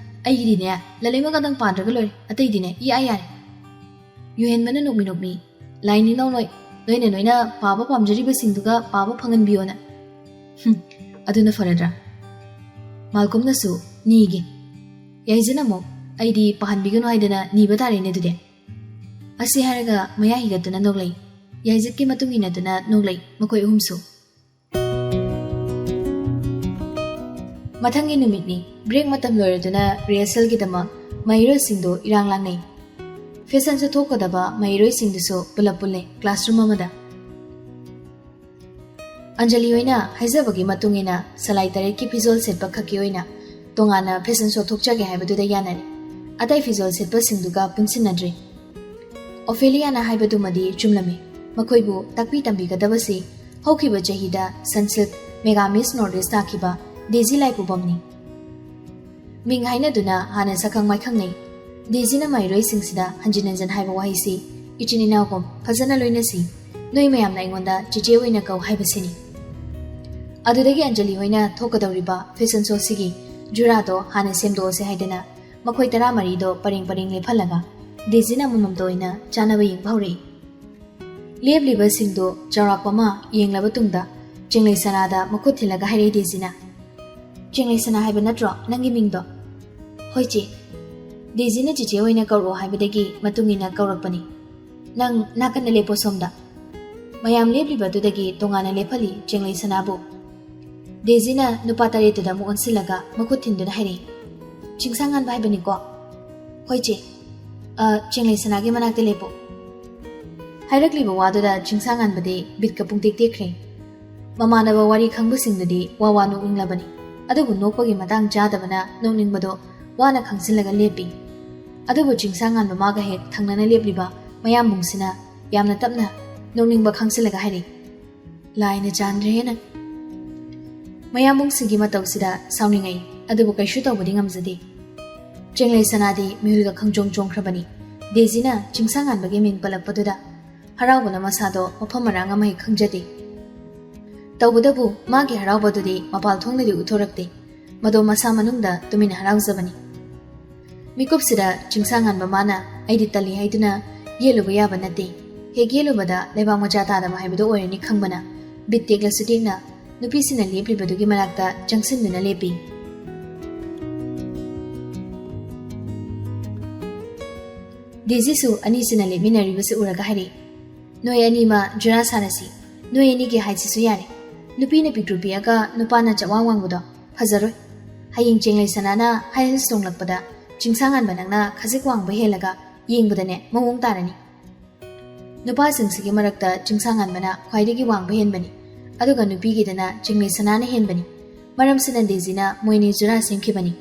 "ꯑꯩꯒꯤꯗꯤꯅꯦ ꯂꯂꯩꯃꯒꯗꯪ ꯄꯥꯟꯗ꯭ꯔꯒ ꯂꯣꯏꯔꯦ, ꯑꯇꯩꯗꯤꯅꯦ ꯏꯌꯥ ꯌꯥꯔꯦ꯫" ꯌꯨꯍꯦꯟꯕꯅ ꯅꯣꯛꯃꯤ ꯅꯣꯛꯃꯤ, "ꯂꯥꯏꯅꯤꯡ ꯂꯧꯅꯣꯏ, ꯅꯣꯏꯅ ꯅꯣꯏꯅ ꯄꯥꯕ ꯄꯥꯝꯖꯔꯤꯕꯁꯤꯡꯗꯨꯒ ꯄꯥꯕ ꯐꯪꯍꯟꯕꯤꯌꯣꯅ꯫" "ꯍꯨꯝ, ꯑꯗꯨꯅ ꯐꯔꯗ꯭ꯔꯥ?" ꯃꯥꯜꯀꯣꯝꯅꯁꯨ ꯅꯤꯒꯦ꯫ ꯌꯥꯏꯖꯤꯅ ꯑꯃꯨꯛ, "ꯑꯩꯗꯤ ꯄꯥꯍꯟꯕꯤꯒꯅꯨ ꯍꯥꯏꯗꯅ ꯅꯤꯕ ꯇꯥꯔꯦꯅꯦ ꯑꯗꯨꯗꯤ꯫" ꯑꯁꯤ ꯍꯥꯏꯔꯒ ꯃꯌꯥ ꯍꯤꯒꯠꯇꯨꯅ ꯅꯣꯛꯂꯛꯏ꯫ ꯌꯥꯏꯖꯤꯠꯀꯤ ꯃꯇꯨꯡ ꯏꯟꯅꯗꯨꯅ ꯅꯣꯛꯂꯛꯏ ꯃꯈꯣꯏ ꯑꯍꯨꯝꯁꯨ꯫ ꯃꯊꯪꯒꯤ ꯅꯨꯃꯤꯠꯅꯤ꯫ ꯕ꯭ꯔꯦꯛ ꯃꯇꯝ ꯂꯣꯏꯔꯗꯨꯅ ꯔꯤꯍꯔꯁꯦꯜꯒꯤꯗꯃꯛ ꯃꯍꯩꯔꯣꯏꯁꯤꯡꯗꯨ ꯏꯔꯥꯡ ꯂꯥꯡꯅꯩ꯫ ꯐꯦꯁꯟ ꯁꯣ ꯊꯣꯛꯀꯗꯕ ꯃꯍꯩꯔꯣꯏꯁꯤꯡꯗꯨꯁꯨ ꯄꯨꯂꯞ ꯄꯨꯜꯂꯦ ꯀ꯭ꯂꯥꯁꯔꯨꯝ ꯑꯃꯗ꯫ ꯑꯟꯖꯂꯤ ꯍꯣꯏꯅ ꯍꯥꯏꯖꯕꯒꯤ ꯃꯇꯨꯡ ꯏꯟꯅ ꯁꯂꯥꯏ ꯇꯔꯦꯠꯀꯤ ꯐꯤꯖꯣꯜ ꯁꯦꯠꯄ ꯈꯛꯀꯤ ꯑꯣꯏꯅ ꯇꯣꯉꯥꯟꯅ ꯐꯦꯁꯟ ꯁꯣ ꯊꯣꯛꯆꯒꯦ ꯍꯥꯏꯕꯗꯨꯗ ꯌꯥꯅꯔꯦ꯫ ꯑꯇꯩ ꯐꯤꯖꯣꯜ ꯁꯦꯠꯄꯁꯤꯡꯗꯨꯒ ꯄꯨꯟꯁꯤꯟꯅꯗ꯭ꯔꯤ꯫ ꯑꯣꯐꯦꯂꯤꯌꯥꯅ ꯍꯥꯏꯕꯗꯨꯃꯗꯤ ꯆꯨꯝꯂꯝꯃꯤ꯫ ꯃꯈꯣꯏꯕꯨ ꯇꯥꯛꯄꯤ ꯇꯝꯕꯤꯒꯗꯕꯁꯤ ꯍꯧꯈꯤꯕ ꯆꯍꯤꯗ ꯁꯟꯁꯤꯜꯛ ꯃꯦꯒꯥ ꯃꯤꯁ ꯅꯣꯔꯠ ꯏꯁ ꯇꯥꯈꯤꯕ ꯗꯦꯖꯤ ꯂꯥꯏꯄꯨꯕꯝꯅꯤ꯫ ꯃꯤꯡ ꯍꯥꯏꯅꯗꯨꯅ ꯍꯥꯟꯅ ꯁꯛꯈꯪ ꯃꯥꯏꯈꯪꯅꯩ꯫ ꯗꯦꯖꯤꯅ ꯃꯍꯩꯔꯣꯏꯁꯤꯡꯁꯤꯗ ꯍꯟꯖꯤꯟ ꯍꯟꯖꯤꯟ ꯍꯥꯏꯕ ꯋꯥꯍꯩꯁꯤ, "ꯏꯆꯤꯟ ꯏꯅꯥꯎꯒꯨꯝ ꯐꯖꯅ ꯂꯣꯏꯅꯁꯤ, ꯅꯣꯏ ꯃꯌꯥꯝꯅ ꯑꯩꯉꯣꯟꯗ ꯆꯤꯆꯦ ꯑꯣꯏꯅ ꯀꯧ" ꯍꯥꯏꯕꯁꯤꯅꯤ꯫ ꯑꯗꯨꯗꯒꯤ ꯑꯟꯖꯂꯤ ꯍꯣꯏꯅ ꯊꯣꯛꯀꯗꯧꯔꯤꯕ ꯐꯦꯁꯟ ꯁꯣꯁꯤꯒꯤ ꯖꯨꯔꯥꯗꯣ ꯍꯥꯟꯅ ꯁꯦꯝꯗꯣꯛꯑꯁꯦ ꯍꯥꯏꯗꯅ ꯃꯈꯣꯏ ꯇꯔꯥꯃꯔꯤꯗꯣ ꯄꯔꯦꯡ ꯄꯔꯦꯡ ꯂꯦꯞꯍꯜꯂꯒ ꯗꯦꯖꯤꯅ ꯑꯃꯃꯝꯇ ꯑꯣꯏꯅ ꯆꯥꯅꯕ ꯌꯦꯡꯕ ꯍꯧꯔꯛꯏ꯫ ꯂꯦꯞꯂꯤꯕꯁꯤꯡꯗꯨ ꯆꯥꯎꯔꯥꯛꯄ ꯑꯃ ꯌꯦꯡꯂꯕ ꯇꯨꯡꯗ ꯆꯦꯡꯂꯩ ꯁꯅꯥꯗ ꯃꯈꯨꯠ ꯊꯤꯜꯂꯒ ꯍꯥꯏꯔꯛꯏ ꯗꯦꯖꯤꯅ, "ꯆꯦꯡꯂꯩ ꯁꯅꯥ ꯍꯥꯏꯕ ꯅꯠꯇ꯭ꯔꯣ ꯅꯪꯒꯤ ꯃꯤꯡꯗꯣ?" "ꯍꯣꯏ ꯆꯦ, ꯗꯦꯖꯤꯅ ꯆꯤꯆꯦ ꯑꯣꯏꯅ ꯀꯧꯔꯛꯑꯣ ꯍꯥꯏꯕꯗꯒꯤ ꯃꯇꯨꯡ ꯏꯟꯅ ꯀꯧꯔꯛꯄꯅꯤ꯫ ꯅꯪ ꯅꯥꯀꯟꯗ ꯂꯦꯞꯄꯣ ꯁꯣꯝꯗ꯫" ꯃꯌꯥꯝ ꯂꯦꯞꯂꯤꯕꯗꯨꯗꯒꯤ ꯇꯣꯉꯥꯟꯅ ꯂꯦꯞꯍꯜꯂꯤ ꯆꯦꯡꯂꯩ ꯁꯅꯥꯕꯨ꯫ ꯗꯦꯖꯤꯅ ꯅꯨꯄꯥ ꯇꯔꯦꯠꯇꯨꯗ ꯑꯃꯨꯛ ꯑꯣꯟꯁꯤꯜꯂꯒ ꯃꯈꯨꯠ ꯊꯤꯟꯗꯨꯅ ꯍꯥꯏꯔꯛꯏ, "ꯆꯤꯡꯁꯥꯡꯉꯥꯟꯕ ꯍꯥꯏꯕꯅꯤꯀꯣ?" "ꯍꯣꯏ ꯆꯦ꯫ ꯑ, ꯆꯦꯡꯂꯩ ꯁꯅꯥꯒꯤ ꯃꯅꯥꯛꯇ ꯂꯦꯞꯄꯨ꯫" ꯍꯥꯏꯔꯛꯂꯤꯕ ꯋꯥꯗꯨꯗ ꯆꯤꯡꯁꯥꯡꯉꯥꯟꯕꯗꯤ ꯕꯤꯠꯀ ꯄꯨꯡꯇꯦꯛ ꯇꯦꯛꯈ꯭ꯔꯦ꯫ ꯃꯃꯥꯟꯅꯕ ꯋꯥꯔꯤ ꯈꯪꯕꯁꯤꯡꯗꯨꯗꯤ ꯋꯥ ꯋꯥ ꯅꯣꯛꯅꯤꯡꯂꯕꯅꯤ꯫ ꯑꯗꯨꯕꯨ ꯅꯣꯛꯄꯒꯤ ꯃꯇꯥꯡ ꯆꯥꯗꯕꯅ ꯅꯣꯛꯅꯤꯡꯕꯗꯣ ꯋꯥꯅ ꯈꯥꯡꯖꯤꯜꯂꯒ ꯂꯦꯞꯄꯤ꯫ ꯑꯗꯨꯕꯨ ꯆꯤꯡꯁꯥꯡꯉꯥꯟꯕ ꯃꯥꯒ ꯍꯦꯛ ꯊꯪꯅꯅ ꯂꯦꯞꯂꯤꯕ ꯃꯌꯥꯝꯕꯨꯡꯁꯤꯅ ꯌꯥꯝꯅ ꯇꯞꯅ ꯅꯣꯛꯅꯤꯡꯕ ꯈꯥꯡꯖꯤꯜꯂꯒ ꯍꯥꯏꯔꯛꯏ, "ꯂꯥꯏꯅ ꯆꯥꯟꯗ꯭ꯔꯦꯍꯦ ꯅꯪ꯫" ꯃꯌꯥꯝꯕꯨꯡꯁꯤꯒꯤ ꯃꯇꯧꯁꯤꯗ ꯁꯥꯎꯅꯤꯡꯉꯛꯏ, ꯑꯗꯨꯕꯨ ꯀꯩꯁꯨ ꯇꯧꯕꯗꯤ ꯉꯝꯖꯗꯦ꯫ ꯆꯦꯡꯂꯩ ꯁꯅꯥꯗꯤ ꯃꯤꯍꯨꯜꯒ ꯈꯪꯖꯣꯡ ꯆꯣꯡꯈ꯭ꯔꯕꯅꯤ꯫ ꯗꯦꯖꯤꯅ ꯆꯤꯡꯁꯥꯡꯉꯥꯟꯕꯒꯤ ꯃꯤꯡ ꯄꯜꯂꯛꯄꯗꯨꯗ ꯍꯔꯥꯎꯕꯅ ꯃꯁꯥꯗꯣ ꯃꯐꯝ ꯃꯔꯥꯡ ꯑꯃ ꯍꯦꯛ ꯈꯪꯖꯗꯦ꯫ ꯇꯧꯕꯇꯕꯨ ꯃꯥꯒꯤ ꯍꯔꯥꯎꯕꯗꯨꯗꯤ ꯃꯄꯥꯜ ꯊꯣꯡꯅꯗꯤ ꯎꯠꯊꯣꯔꯛꯇꯦ꯫ ꯃꯗꯣ ꯃꯁꯥ ꯃꯅꯨꯡꯗ ꯇꯨꯃꯤꯟꯅ ꯍꯔꯥꯎꯖꯕꯅꯤ꯫ ꯃꯤꯀꯨꯞꯁꯤꯗ ꯆꯤꯡꯁꯥꯡꯉꯥꯟꯕ ꯃꯥꯅ "ꯑꯩꯗꯤ ꯇꯜꯂꯤ" ꯍꯥꯏꯗꯨꯅ ꯌꯦꯠꯂꯨꯕ ꯌꯥꯕ ꯅꯠꯇꯦ꯫ ꯍꯦꯛ ꯌꯦꯠꯂꯨꯕꯗ ꯂꯩꯕꯥꯛ ꯃꯆꯥ ꯇꯥꯗꯕ ꯍꯥꯏꯕꯗꯨ ꯑꯣꯏꯔꯅꯤ ꯈꯪꯕꯅ ꯕꯤꯠ ꯇꯦꯛꯂꯁꯨ ꯇꯦꯛꯅ ꯅꯨꯄꯤꯁꯤꯡꯅ ꯂꯦꯞꯂꯤꯕꯗꯨꯒꯤ ꯃꯅꯥꯛꯇ ꯆꯪꯁꯤꯟꯗꯨꯅ ꯂꯦꯞꯄꯤ꯫ ꯗꯦꯖꯤꯁꯨ ꯑꯅꯤꯁꯤꯅ ꯂꯦꯞꯃꯤꯟꯅꯔꯤꯕꯁꯤ ꯎꯔꯒ ꯍꯥꯏꯔꯛꯏ, "ꯅꯣꯏ ꯑꯅꯤꯃ ꯖꯨꯔꯥ ꯁꯥꯟꯅꯁꯤ꯫ ꯅꯣꯏ ꯑꯅꯤꯒꯤ ꯍꯥꯏꯠꯁꯤꯁꯨ ꯌꯥꯔꯦ꯫ ꯅꯨꯄꯤꯅ ꯄꯤꯛꯇ꯭ꯔꯨ ꯄꯤꯛꯑꯒ ꯅꯨꯄꯥꯅ ꯆꯋꯥꯡ ꯋꯥꯡꯕꯗꯣ ꯐꯖꯔꯣꯏ꯫ ꯍꯌꯦꯡ ꯆꯦꯡꯂꯩ ꯁꯅꯥꯅ ꯍꯥꯏ ꯍꯤꯜꯁ ꯇꯣꯡꯂꯛꯄꯗ ꯆꯤꯡꯁꯥꯡꯉꯥꯟꯕ ꯅꯪꯅ ꯈꯖꯤꯛ ꯋꯥꯡꯕ ꯍꯦꯜꯂꯒ ꯌꯦꯡꯕꯗꯅꯦ ꯃꯑꯣꯡ ꯇꯥꯔꯅꯤ꯫" ꯅꯨꯄꯥꯁꯤꯡꯁꯤꯒꯤ ꯃꯔꯛꯇ ꯆꯤꯡꯁꯥꯡꯉꯥꯟꯕꯅ ꯈ꯭ꯋꯥꯏꯗꯒꯤ ꯋꯥꯡꯕ ꯍꯦꯟꯕꯅꯤ꯫ ꯑꯗꯨꯒ ꯅꯨꯄꯤꯒꯤꯗꯅ ꯆꯤꯡꯂꯩ ꯁꯅꯥꯅ ꯍꯦꯟꯕꯅꯤ꯫ ꯃꯔꯝꯁꯤꯅ ꯗꯦꯖꯤꯅ ꯃꯣꯏꯅꯤ ꯖꯨꯔꯥ ꯁꯦꯝꯈꯤꯕꯅꯤ꯫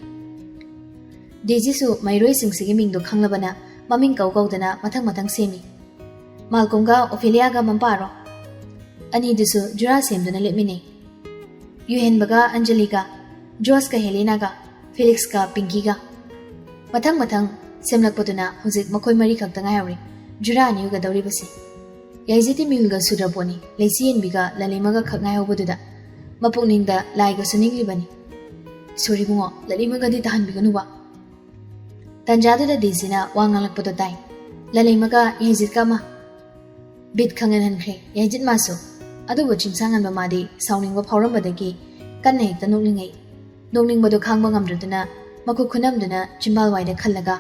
ꯗꯦꯖꯤꯁꯨ ꯃꯍꯩꯔꯣꯏꯁꯤꯡꯁꯤꯒꯤ ꯃꯤꯡꯗꯣ ꯈꯪꯂꯕꯅ ꯃꯃꯤꯡ ꯀꯧ ꯀꯧꯗꯅ ꯃꯊꯪ ꯃꯊꯪ ꯁꯦꯝꯃꯤ꯫ ꯃꯥꯜꯀꯣꯝꯒ ꯑꯣꯐꯦꯂꯤꯌꯥꯒ ꯃꯝꯄꯥꯔꯣ? ꯑꯅꯤꯗꯨꯁꯨ ꯖꯨꯔꯥ ꯁꯦꯝꯗꯨꯅ ꯂꯦꯞꯃꯤꯟꯅꯩ꯫ ꯌꯨꯍꯦꯟꯕꯒ ꯑꯟꯖꯂꯤꯒ, ꯖꯣꯁꯀ ꯍꯦꯂꯤꯅꯥꯒ, ꯐꯤꯂꯤꯛꯁꯀ ꯄꯤꯡꯀꯤꯒ꯫ ꯃꯊꯪ ꯃꯊꯪ ꯁꯦꯝꯂꯛꯄꯗꯨꯅ ꯍꯧꯖꯤꯛ ꯃꯈꯣꯏ ꯃꯔꯤ ꯈꯛꯇ ꯉꯥꯏꯍꯧꯔꯦ ꯖꯨꯔꯥ ꯑꯅꯤ ꯑꯣꯏꯒꯗꯧꯔꯤꯕꯁꯤ꯫ ꯌꯥꯏꯖꯤꯠꯇꯤ ꯃꯤꯍꯨꯜꯒ ꯁꯨꯗ꯭ꯔ ꯄꯣꯠꯅꯤ ꯂꯩꯆꯤ ꯌꯦꯟꯕꯤꯒ ꯂꯂꯩꯃꯒ ꯈꯛ ꯉꯥꯏꯍꯧꯕꯗꯨꯗ ꯃꯄꯨꯛꯅꯤꯡꯗ ꯂꯥꯏꯒꯁꯨ ꯅꯤꯡꯂꯤꯕꯅꯤ꯫ "ꯁꯣꯔꯤ ꯏꯕꯨꯡꯉꯣ, ꯂꯂꯩꯃꯒꯗꯤ ꯇꯥꯍꯟꯕꯤꯒꯅꯨꯕ꯫" ꯇꯟꯖꯥꯗꯨꯗ ꯗꯦꯖꯤꯅ ꯋꯥ ꯉꯥꯡꯂꯛꯄꯗꯣ ꯇꯥꯏ꯫ ꯂꯂꯩꯃꯒ ꯌꯥꯏꯖꯤꯠꯀ ꯑꯃ꯫ ꯕꯤꯠ ꯈꯪꯍꯟꯍꯟꯈ꯭ꯔꯦ ꯌꯥꯏꯖꯤꯠ ꯃꯥꯁꯨ꯫ ꯑꯗꯨꯕꯨ ꯆꯤꯡꯁꯥꯡꯉꯟꯕ ꯃꯥꯗꯤ ꯁꯥꯎꯅꯤꯡꯕ ꯐꯥꯎꯔꯝꯕꯗꯒꯤ ꯀꯟꯅ ꯍꯦꯛꯇ ꯅꯣꯛꯅꯤꯡꯉꯩ꯫ ꯅꯣꯛꯅꯤꯡꯕꯗꯨ ꯈꯥꯡꯕ ꯉꯝꯗ꯭ꯔꯗꯨꯅ ꯃꯈꯨꯠ ꯈꯨꯅꯝꯗꯨꯅ ꯆꯤꯝꯕꯥꯜ ꯋꯥꯏꯗ ꯈꯜꯂꯒ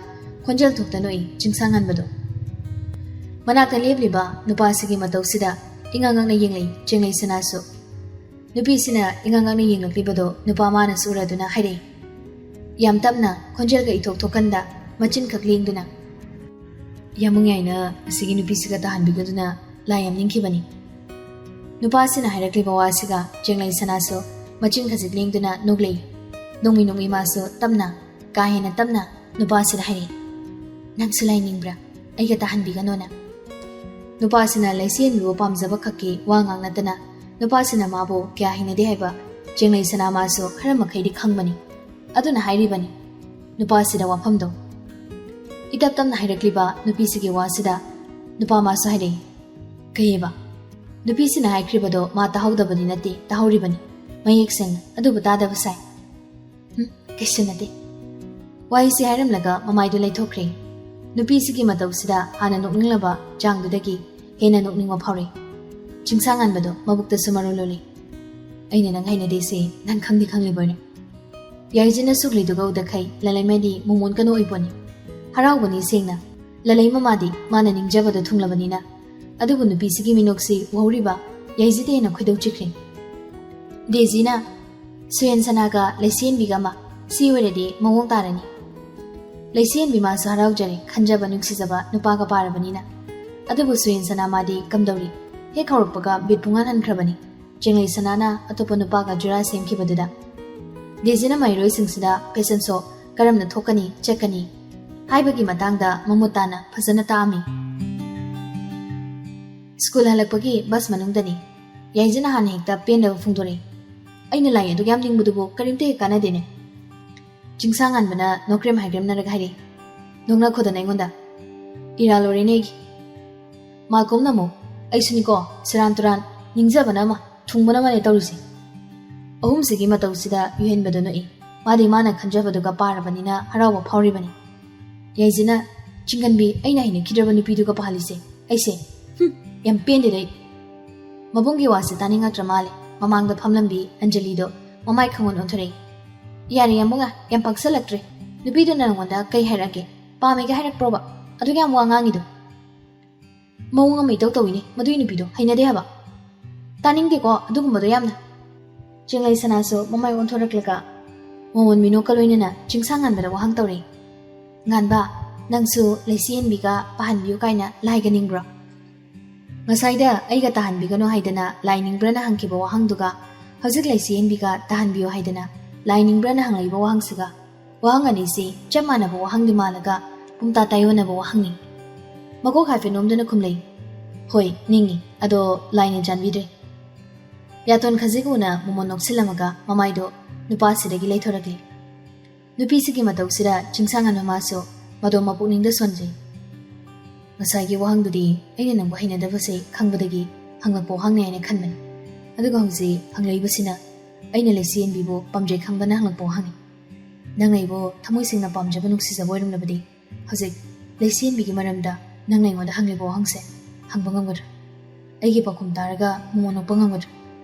ꯈꯣꯟꯖꯦꯜ ꯊꯣꯛꯇ ꯅꯣꯛꯏ ꯆꯤꯡꯁꯥꯡꯉꯟꯕꯗꯣ꯫ ꯃꯅꯥꯛꯇ ꯂꯦꯞꯂꯤꯕ ꯅꯨꯄꯥꯁꯤꯒꯤ ꯃꯇꯧꯁꯤꯗ ꯏꯉꯥꯡ ꯉꯥꯡꯅ ꯌꯦꯡꯂꯛꯏ ꯆꯦꯡꯂꯩ ꯁꯅꯥꯁꯨ꯫ ꯅꯨꯄꯤꯁꯤꯅ ꯏꯉꯥꯡ ꯉꯥꯡꯅ ꯌꯦꯡꯂꯛꯂꯤꯕꯗꯣ ꯅꯨꯄꯥ ꯃꯥꯅꯁꯨ ꯎꯔꯗꯨꯅ ꯍꯥꯏꯔꯛꯏ꯫ ꯌꯥꯝ ꯇꯞꯅ, ꯈꯣꯟꯖꯦꯜꯒ ꯏꯊꯣꯛ ꯊꯣꯛꯀꯟꯗ, ꯃꯆꯤꯟ ꯈꯛ ꯂꯦꯡꯗꯨꯅ꯫ "ꯌꯥꯝꯕꯨꯡ ꯌꯥꯏꯅ ꯑꯁꯤꯒꯤ ꯅꯨꯄꯤꯁꯤꯒ ꯇꯥꯍꯟꯕꯤꯒꯗꯨꯅ ꯂꯥꯏ ꯌꯥꯝ ꯅꯤꯡꯈꯤꯕꯅꯤ꯫" ꯅꯨꯄꯥꯁꯤꯅ ꯍꯥꯏꯔꯛꯂꯤꯕ ꯋꯥꯁꯤꯒ ꯆꯦꯡꯂꯩ ꯁꯅꯥꯁꯨ ꯃꯆꯤꯟ ꯈꯖꯤꯛ ꯂꯦꯡꯗꯨꯅ ꯅꯣꯛꯂꯛꯏ꯫ ꯅꯣꯡꯃꯤ ꯅꯣꯡꯃꯤ ꯃꯥꯁꯨ ꯇꯞꯅ, ꯀꯥ ꯍꯦꯟꯅ ꯇꯞꯅ ꯅꯨꯄꯥꯁꯤꯗ ꯍꯥꯏꯔꯛꯏ, "ꯅꯪꯁꯨ ꯂꯥꯏ ꯅꯤꯡꯕ꯭ꯔꯥ? ꯑꯩꯒ ꯇꯥꯍꯟꯕꯤꯒꯅꯣꯅ꯫" ꯅꯨꯄꯥꯁꯤꯅ ꯂꯩꯆꯦꯟꯕꯤꯕꯨ ꯄꯥꯝꯖꯕ ꯈꯛꯀꯤ ꯋꯥ ꯉꯥꯡ ꯅꯠꯇꯅ ꯅꯨꯄꯥꯁꯤꯅ ꯃꯥꯕꯨ ꯀꯌꯥ ꯍꯩꯅꯗꯦ ꯍꯥꯏꯕ ꯆꯦꯡꯂꯩ ꯁꯅꯥ ꯃꯥꯁꯨ ꯈꯔ ꯃꯈꯩꯗꯤ ꯈꯪꯕꯅꯤ꯫ ꯑꯗꯨꯅ ꯍꯥꯏꯔꯤꯕꯅꯤ ꯅꯨꯄꯥꯁꯤꯗ ꯋꯥꯐꯝꯗꯣ꯫ ꯏꯇꯞ ꯇꯞꯅ ꯍꯥꯏꯔꯛꯂꯤꯕ ꯅꯨꯄꯤꯁꯤꯒꯤ ꯋꯥꯁꯤꯗ ꯅꯨꯄꯥ ꯃꯥꯁꯨ ꯍꯥꯏꯔꯛꯏ, "ꯀꯩꯑꯕ?" ꯅꯨꯄꯤꯁꯤꯅ ꯍꯥꯏꯈ꯭ꯔꯤꯕꯗꯣ ꯃꯥ ꯇꯥꯍꯧꯗꯕꯗꯤ ꯅꯠꯇꯦ, ꯇꯥꯍꯧꯔꯤꯕꯅꯤ꯫ ꯃꯌꯦꯛ ꯁꯦꯡꯅ, ꯑꯗꯨꯕꯨ ꯇꯥꯗꯕ ꯁꯥꯏ꯫ "ꯍꯨꯝ, ꯀꯩꯁꯨ ꯅꯠꯇꯦ꯫" ꯋꯥꯍꯩꯁꯤ ꯍꯥꯏꯔꯝꯂꯒ ꯃꯃꯥꯏꯗꯨ ꯂꯩꯊꯣꯛꯈ꯭ꯔꯦ꯫ ꯅꯨꯄꯤꯁꯤꯒꯤ ꯃꯇꯧꯁꯤꯗ ꯍꯥꯟꯅ ꯅꯣꯛꯅꯤꯡꯂꯕ ꯆꯥꯡꯗꯨꯗꯒꯤ ꯍꯦꯟꯅ ꯅꯣꯛꯅꯤꯡꯕ ꯐꯥꯎꯔꯦ꯫ ꯆꯤꯡꯁꯥꯡꯉꯟꯕꯗꯣ ꯃꯕꯨꯛꯇꯁꯨ ꯃꯔꯣꯜ ꯂꯣꯜꯂꯤ꯫ "ꯑꯩꯅ ꯅꯪ ꯍꯩꯅꯗꯦꯁꯦ ꯅꯪ ꯈꯪꯗꯤ ꯈꯪꯂꯤꯕꯣꯏꯅꯦ꯫" ꯌꯥꯏꯖꯤꯅ ꯁꯨꯛꯂꯤꯗꯨꯒ ꯎꯗꯈꯩ ꯂꯂꯩꯃꯗꯤ ꯃꯣꯃꯣꯟ ꯀꯅꯣ ꯑꯣꯏꯄꯣꯅꯤ꯫ ꯍꯔꯥꯎꯕꯅꯤ ꯁꯦꯡꯅ꯫ ꯂꯂꯩꯃ ꯃꯥꯗꯤ ꯃꯥꯅ ꯅꯤꯡꯖꯕꯗꯣ ꯊꯨꯡꯂꯕꯅꯤꯅ꯫ ꯑꯗꯨꯕꯨ ꯅꯨꯄꯤꯁꯤꯒꯤ ꯃꯤꯅꯣꯛꯁꯤ ꯎꯍꯧꯔꯤꯕ ꯌꯥꯏꯖꯤꯗ ꯍꯦꯟꯅ ꯈꯣꯏꯗꯧ ꯆꯤꯛꯈ꯭ꯔꯦ꯫ ꯗꯦꯖꯤꯅ, "ꯁꯨꯌꯦꯟ ꯁꯅꯥꯒ ꯂꯩꯆꯦꯟꯕꯤꯒ ꯑꯃ, ꯁꯤ ꯑꯣꯏꯔꯗꯤ ꯃꯑꯣꯡ ꯇꯥꯔꯅꯤ꯫" ꯂꯩꯆꯦꯟꯕꯤ ꯃꯥꯁꯨ ꯍꯔꯥꯎꯖꯔꯦ, ꯈꯟꯖꯕ ꯅꯨꯡꯁꯤꯖꯕ ꯅꯨꯄꯥꯒ ꯄꯥꯔꯕꯅꯤꯅ꯫ ꯑꯗꯨꯕꯨ ꯁꯨꯌꯦꯟ ꯁꯅꯥ ꯃꯥꯗꯤ ꯀꯝꯗꯧꯔꯤ? ꯍꯦꯛ ꯍꯧꯔꯛꯄꯒ ꯕꯤꯠ ꯄꯨꯡꯍꯟ ꯍꯟꯈ꯭ꯔꯕꯅꯤ꯫ ꯆꯦꯡꯂꯩ ꯁꯅꯥꯅ ꯑꯇꯣꯞꯄ ꯅꯨꯄꯥꯒ ꯖꯨꯔꯥ ꯁꯦꯝꯈꯤꯕꯗꯨꯗ꯫ ꯗꯦꯖꯤꯅ ꯃꯍꯩꯔꯣꯏꯁꯤꯡꯁꯤꯗ ꯐꯦꯁꯟ ꯁꯣ ꯀꯔꯝꯅ ꯊꯣꯛꯀꯅꯤ, ꯆꯠꯀꯅꯤ ꯍꯥꯏꯕꯒꯤ ꯃꯇꯥꯡꯗ ꯃꯃꯨꯠ ꯇꯥꯅ ꯐꯖꯅ ꯇꯥꯛꯑꯝꯃꯤ꯫ School ꯍꯜꯂꯛꯄꯒꯤ bus ꯃꯅꯨꯡꯗꯅꯤ꯫ ꯌꯥꯏꯖꯤꯅ ꯍꯥꯟꯅ ꯍꯦꯛꯇ ꯄꯦꯟꯗꯕ ꯐꯣꯡꯗꯣꯔꯛꯏ꯫ "ꯑꯩꯅ ꯂꯥꯏ ꯑꯗꯨꯛ ꯌꯥꯝ ꯅꯤꯡꯕꯗꯨꯕꯨ ꯀꯔꯤꯝꯇ ꯍꯦꯛ ꯀꯥꯟꯅꯗꯦꯅꯦ꯫" ꯆꯤꯡꯁꯥꯡ ꯉꯥꯟꯕꯅ ꯅꯣꯀ꯭ꯔꯦꯝ ꯍꯥꯏꯒ꯭ꯔꯦꯝꯅꯔꯒ ꯍꯥꯏꯔꯛꯏ, "ꯅꯣꯛꯅꯈꯣꯗꯅ ꯑꯩꯉꯣꯟꯗ꯫ ꯏꯔꯥꯜ ꯂꯣꯏꯔꯦꯅꯦ ꯑꯩꯒꯤ꯫" ꯃꯥꯜꯀꯣꯝꯅ ꯑꯃꯨꯛ, "ꯑꯩꯁꯨꯅꯤꯀꯣ, ꯁꯦꯔꯥꯟ ꯇꯨꯔꯥꯟ, ꯅꯤꯡꯖꯕꯅ ꯑꯃ, ꯊꯨꯡꯕꯅ ꯑꯃꯅꯦ ꯇꯧꯔꯤꯁꯦ꯫" ꯑꯍꯨꯝꯁꯤꯒꯤ ꯃꯇꯧꯁꯤꯗ ꯌꯨꯍꯦꯟꯕꯗꯨ ꯅꯣꯛꯏ꯫ ꯃꯥꯗꯤ ꯃꯥꯅ ꯈꯟꯖꯕꯗꯨꯒ ꯄꯥꯔꯕꯅꯤꯅ ꯍꯔꯥꯎꯕ ꯐꯥꯎꯔꯤꯕꯅꯤ꯫ ꯌꯥꯏꯖꯅ, "ꯆꯤꯡꯒꯟꯕꯤ, ꯑꯩꯅ ꯍꯩꯅꯈꯤꯗ꯭ꯔꯕ ꯅꯨꯄꯤꯗꯨꯒ ꯄꯥꯍꯜꯂꯤꯁꯦ ꯑꯩꯁꯦ꯫ ꯍꯨꯝ, ꯌꯥꯝ ꯄꯦꯟꯗꯦꯗ ꯑꯩ꯫" ꯃꯕꯨꯡꯒꯤ ꯋꯥꯁꯦ ꯇꯥꯅꯤꯡꯉꯛꯇ꯭ꯔ ꯃꯥꯜꯂꯦ꯫ ꯃꯃꯥꯡꯗ ꯐꯝꯂꯝꯕꯤ ꯑꯟꯖꯂꯤꯗꯣ ꯃꯃꯥꯏ ꯈꯪꯑꯣꯟ ꯑꯣꯟꯊꯣꯔꯛꯏ꯫ "ꯌꯥꯔꯦ ꯌꯥꯝꯕꯨꯡꯉꯥ, ꯌꯥꯝ ꯄꯥꯛꯁꯜꯂꯛꯇ꯭ꯔꯦ꯫ ꯅꯨꯄꯤꯗꯨꯅ ꯅꯪꯉꯣꯟꯗ ꯀꯩ ꯍꯥꯏꯔꯛꯑꯒꯦ? ꯄꯥꯝꯃꯦꯒ ꯍꯥꯏꯔꯛꯄ꯭ꯔꯣꯕ? ꯑꯗꯨꯒ ꯌꯥꯝ ꯋꯥ ꯉꯥꯡꯉꯤꯗꯣ?" "ꯃꯑꯣꯡ ꯑꯃ ꯏꯇꯧ ꯇꯧꯏꯅꯦ ꯃꯗꯨꯏ ꯅꯨꯄꯤꯗꯣ, ꯍꯩꯅꯗꯦ ꯍꯥꯏꯕ꯫" "ꯇꯥꯅꯤꯡꯗꯦꯀꯣ ꯑꯗꯨꯒꯨꯝꯕꯗꯣ ꯌꯥꯝꯅ꯫" ꯆꯦꯡꯂꯩ ꯁꯅꯥꯁꯨ ꯃꯃꯥꯏ ꯑꯣꯟꯊꯣꯔꯛꯂꯒ ꯃꯣꯃꯣꯟ ꯃꯤꯅꯣꯛꯀ ꯂꯣꯏꯅꯅ ꯆꯤꯡꯁꯥꯡ ꯉꯥꯟꯕꯗ ꯋꯥꯍꯪ ꯇꯧꯔꯛꯏ꯫ "ꯉꯥꯟꯕ, ꯅꯪꯁꯨ ꯂꯩꯁꯤ ꯍꯦꯟꯕꯤꯒ ꯄꯥꯍꯟꯕꯤꯌꯨ ꯀꯥꯏꯅ ꯂꯥꯏꯒ ꯅꯤꯡꯕ꯭ꯔꯣ?" ꯉꯁꯥꯏꯗ ꯑꯩꯒ ꯇꯥꯍꯟꯕꯤꯒꯅꯨ ꯍꯥꯏꯗꯅ ꯂꯥꯏ ꯅꯤꯡꯕ꯭ꯔꯅ ꯍꯪꯈꯤꯕ ꯋꯥꯍꯪꯗꯨꯒ, ꯍꯧꯖꯤꯛ ꯂꯩꯁꯤ ꯍꯦꯟꯕꯤꯒ ꯇꯥꯍꯟꯕꯤꯌꯨ ꯍꯥꯏꯗꯅ ꯂꯥꯏ ꯅꯤꯡꯕ꯭ꯔꯅ ꯍꯪꯂꯛꯏꯕ ꯋꯥꯍꯪꯁꯤꯒ, ꯋꯥꯍꯪ ꯑꯅꯤꯁꯤ ꯆꯞ ꯃꯥꯟꯅꯕ ꯋꯥꯍꯪꯗꯤ ꯃꯥꯜꯂꯒ ꯄꯨꯝꯇꯥ ꯇꯥꯏꯑꯣꯟꯅꯕ ꯋꯥꯍꯪꯅꯤ꯫ ꯃꯀꯣꯛ ꯍꯥꯏꯐꯦꯠ ꯅꯣꯝꯗꯨꯅ ꯈꯨꯝꯂꯛꯏ, "ꯍꯣꯏ, ꯅꯤꯡꯉꯤ, ꯑꯗꯣ ꯂꯥꯏꯅ ꯆꯥꯟꯕꯤꯗ꯭ꯔꯦ꯫" ꯌꯥꯇꯣꯟ ꯈꯖꯤꯛ ꯎꯅ ꯃꯣꯃꯣꯟ ꯅꯣꯛꯁꯤꯜꯂꯝꯃꯒ ꯃꯃꯥꯏꯗꯣ ꯅꯨꯄꯥꯁꯤꯗꯒꯤ ꯂꯩꯊꯣꯔꯛꯂꯤ꯫ ꯅꯨꯄꯤꯁꯤꯒꯤ ꯃꯇꯧꯁꯤꯗ ꯆꯤꯡꯁꯥꯡ ꯉꯥꯟꯕ ꯃꯥꯁꯨ ꯃꯗꯣꯝ ꯃꯄꯨꯛꯅꯤꯡꯗ ꯁꯣꯟꯖꯩ꯫ "ꯉꯁꯥꯏꯒꯤ ꯋꯥꯍꯪꯗꯨꯗꯤ ꯑꯩꯅ ꯅꯪꯕꯨ ꯍꯩꯅꯗꯕꯁꯦ ꯈꯪꯕꯗꯒꯤ ꯍꯪꯂꯛꯄ ꯋꯥꯍꯪꯅꯤ ꯍꯥꯏꯅ ꯈꯟꯕꯅꯤ꯫ ꯑꯗꯨꯒ ꯍꯧꯖꯤꯛ ꯍꯪꯂꯛꯏꯕꯁꯤꯅ ꯑꯩꯅ ꯂꯩꯁꯤ ꯍꯦꯟꯕꯤꯕꯨ ꯄꯥꯝꯖꯩ ꯈꯪꯕꯅ ꯍꯪꯂꯛꯄ ꯋꯥꯍꯪꯅꯤ꯫ ꯅꯪ ꯑꯩꯕꯨ ꯊꯃꯣꯏ ꯁꯦꯡꯅ ꯄꯥꯝꯖꯕ ꯅꯨꯡꯁꯤꯖꯕ ꯑꯣꯏꯔꯝꯂꯕꯗꯤ ꯍꯧꯖꯤꯛ ꯂꯩꯁꯤ ꯍꯦꯟꯕꯤꯒꯤ ꯃꯔꯝꯗ ꯅꯪꯅ ꯑꯩꯉꯣꯟꯗ ꯍꯪꯂꯤꯕ ꯋꯥꯍꯪꯁꯦ ꯍꯪꯕ ꯉꯝꯒꯗ꯭ꯔꯥ? ꯑꯩꯒꯤ ꯄꯥꯎꯈꯨꯝ ꯇꯥꯔꯒ ꯃꯣꯃꯣꯟ ꯅꯣꯛꯄ ꯉꯝꯒꯗ꯭ꯔꯥ?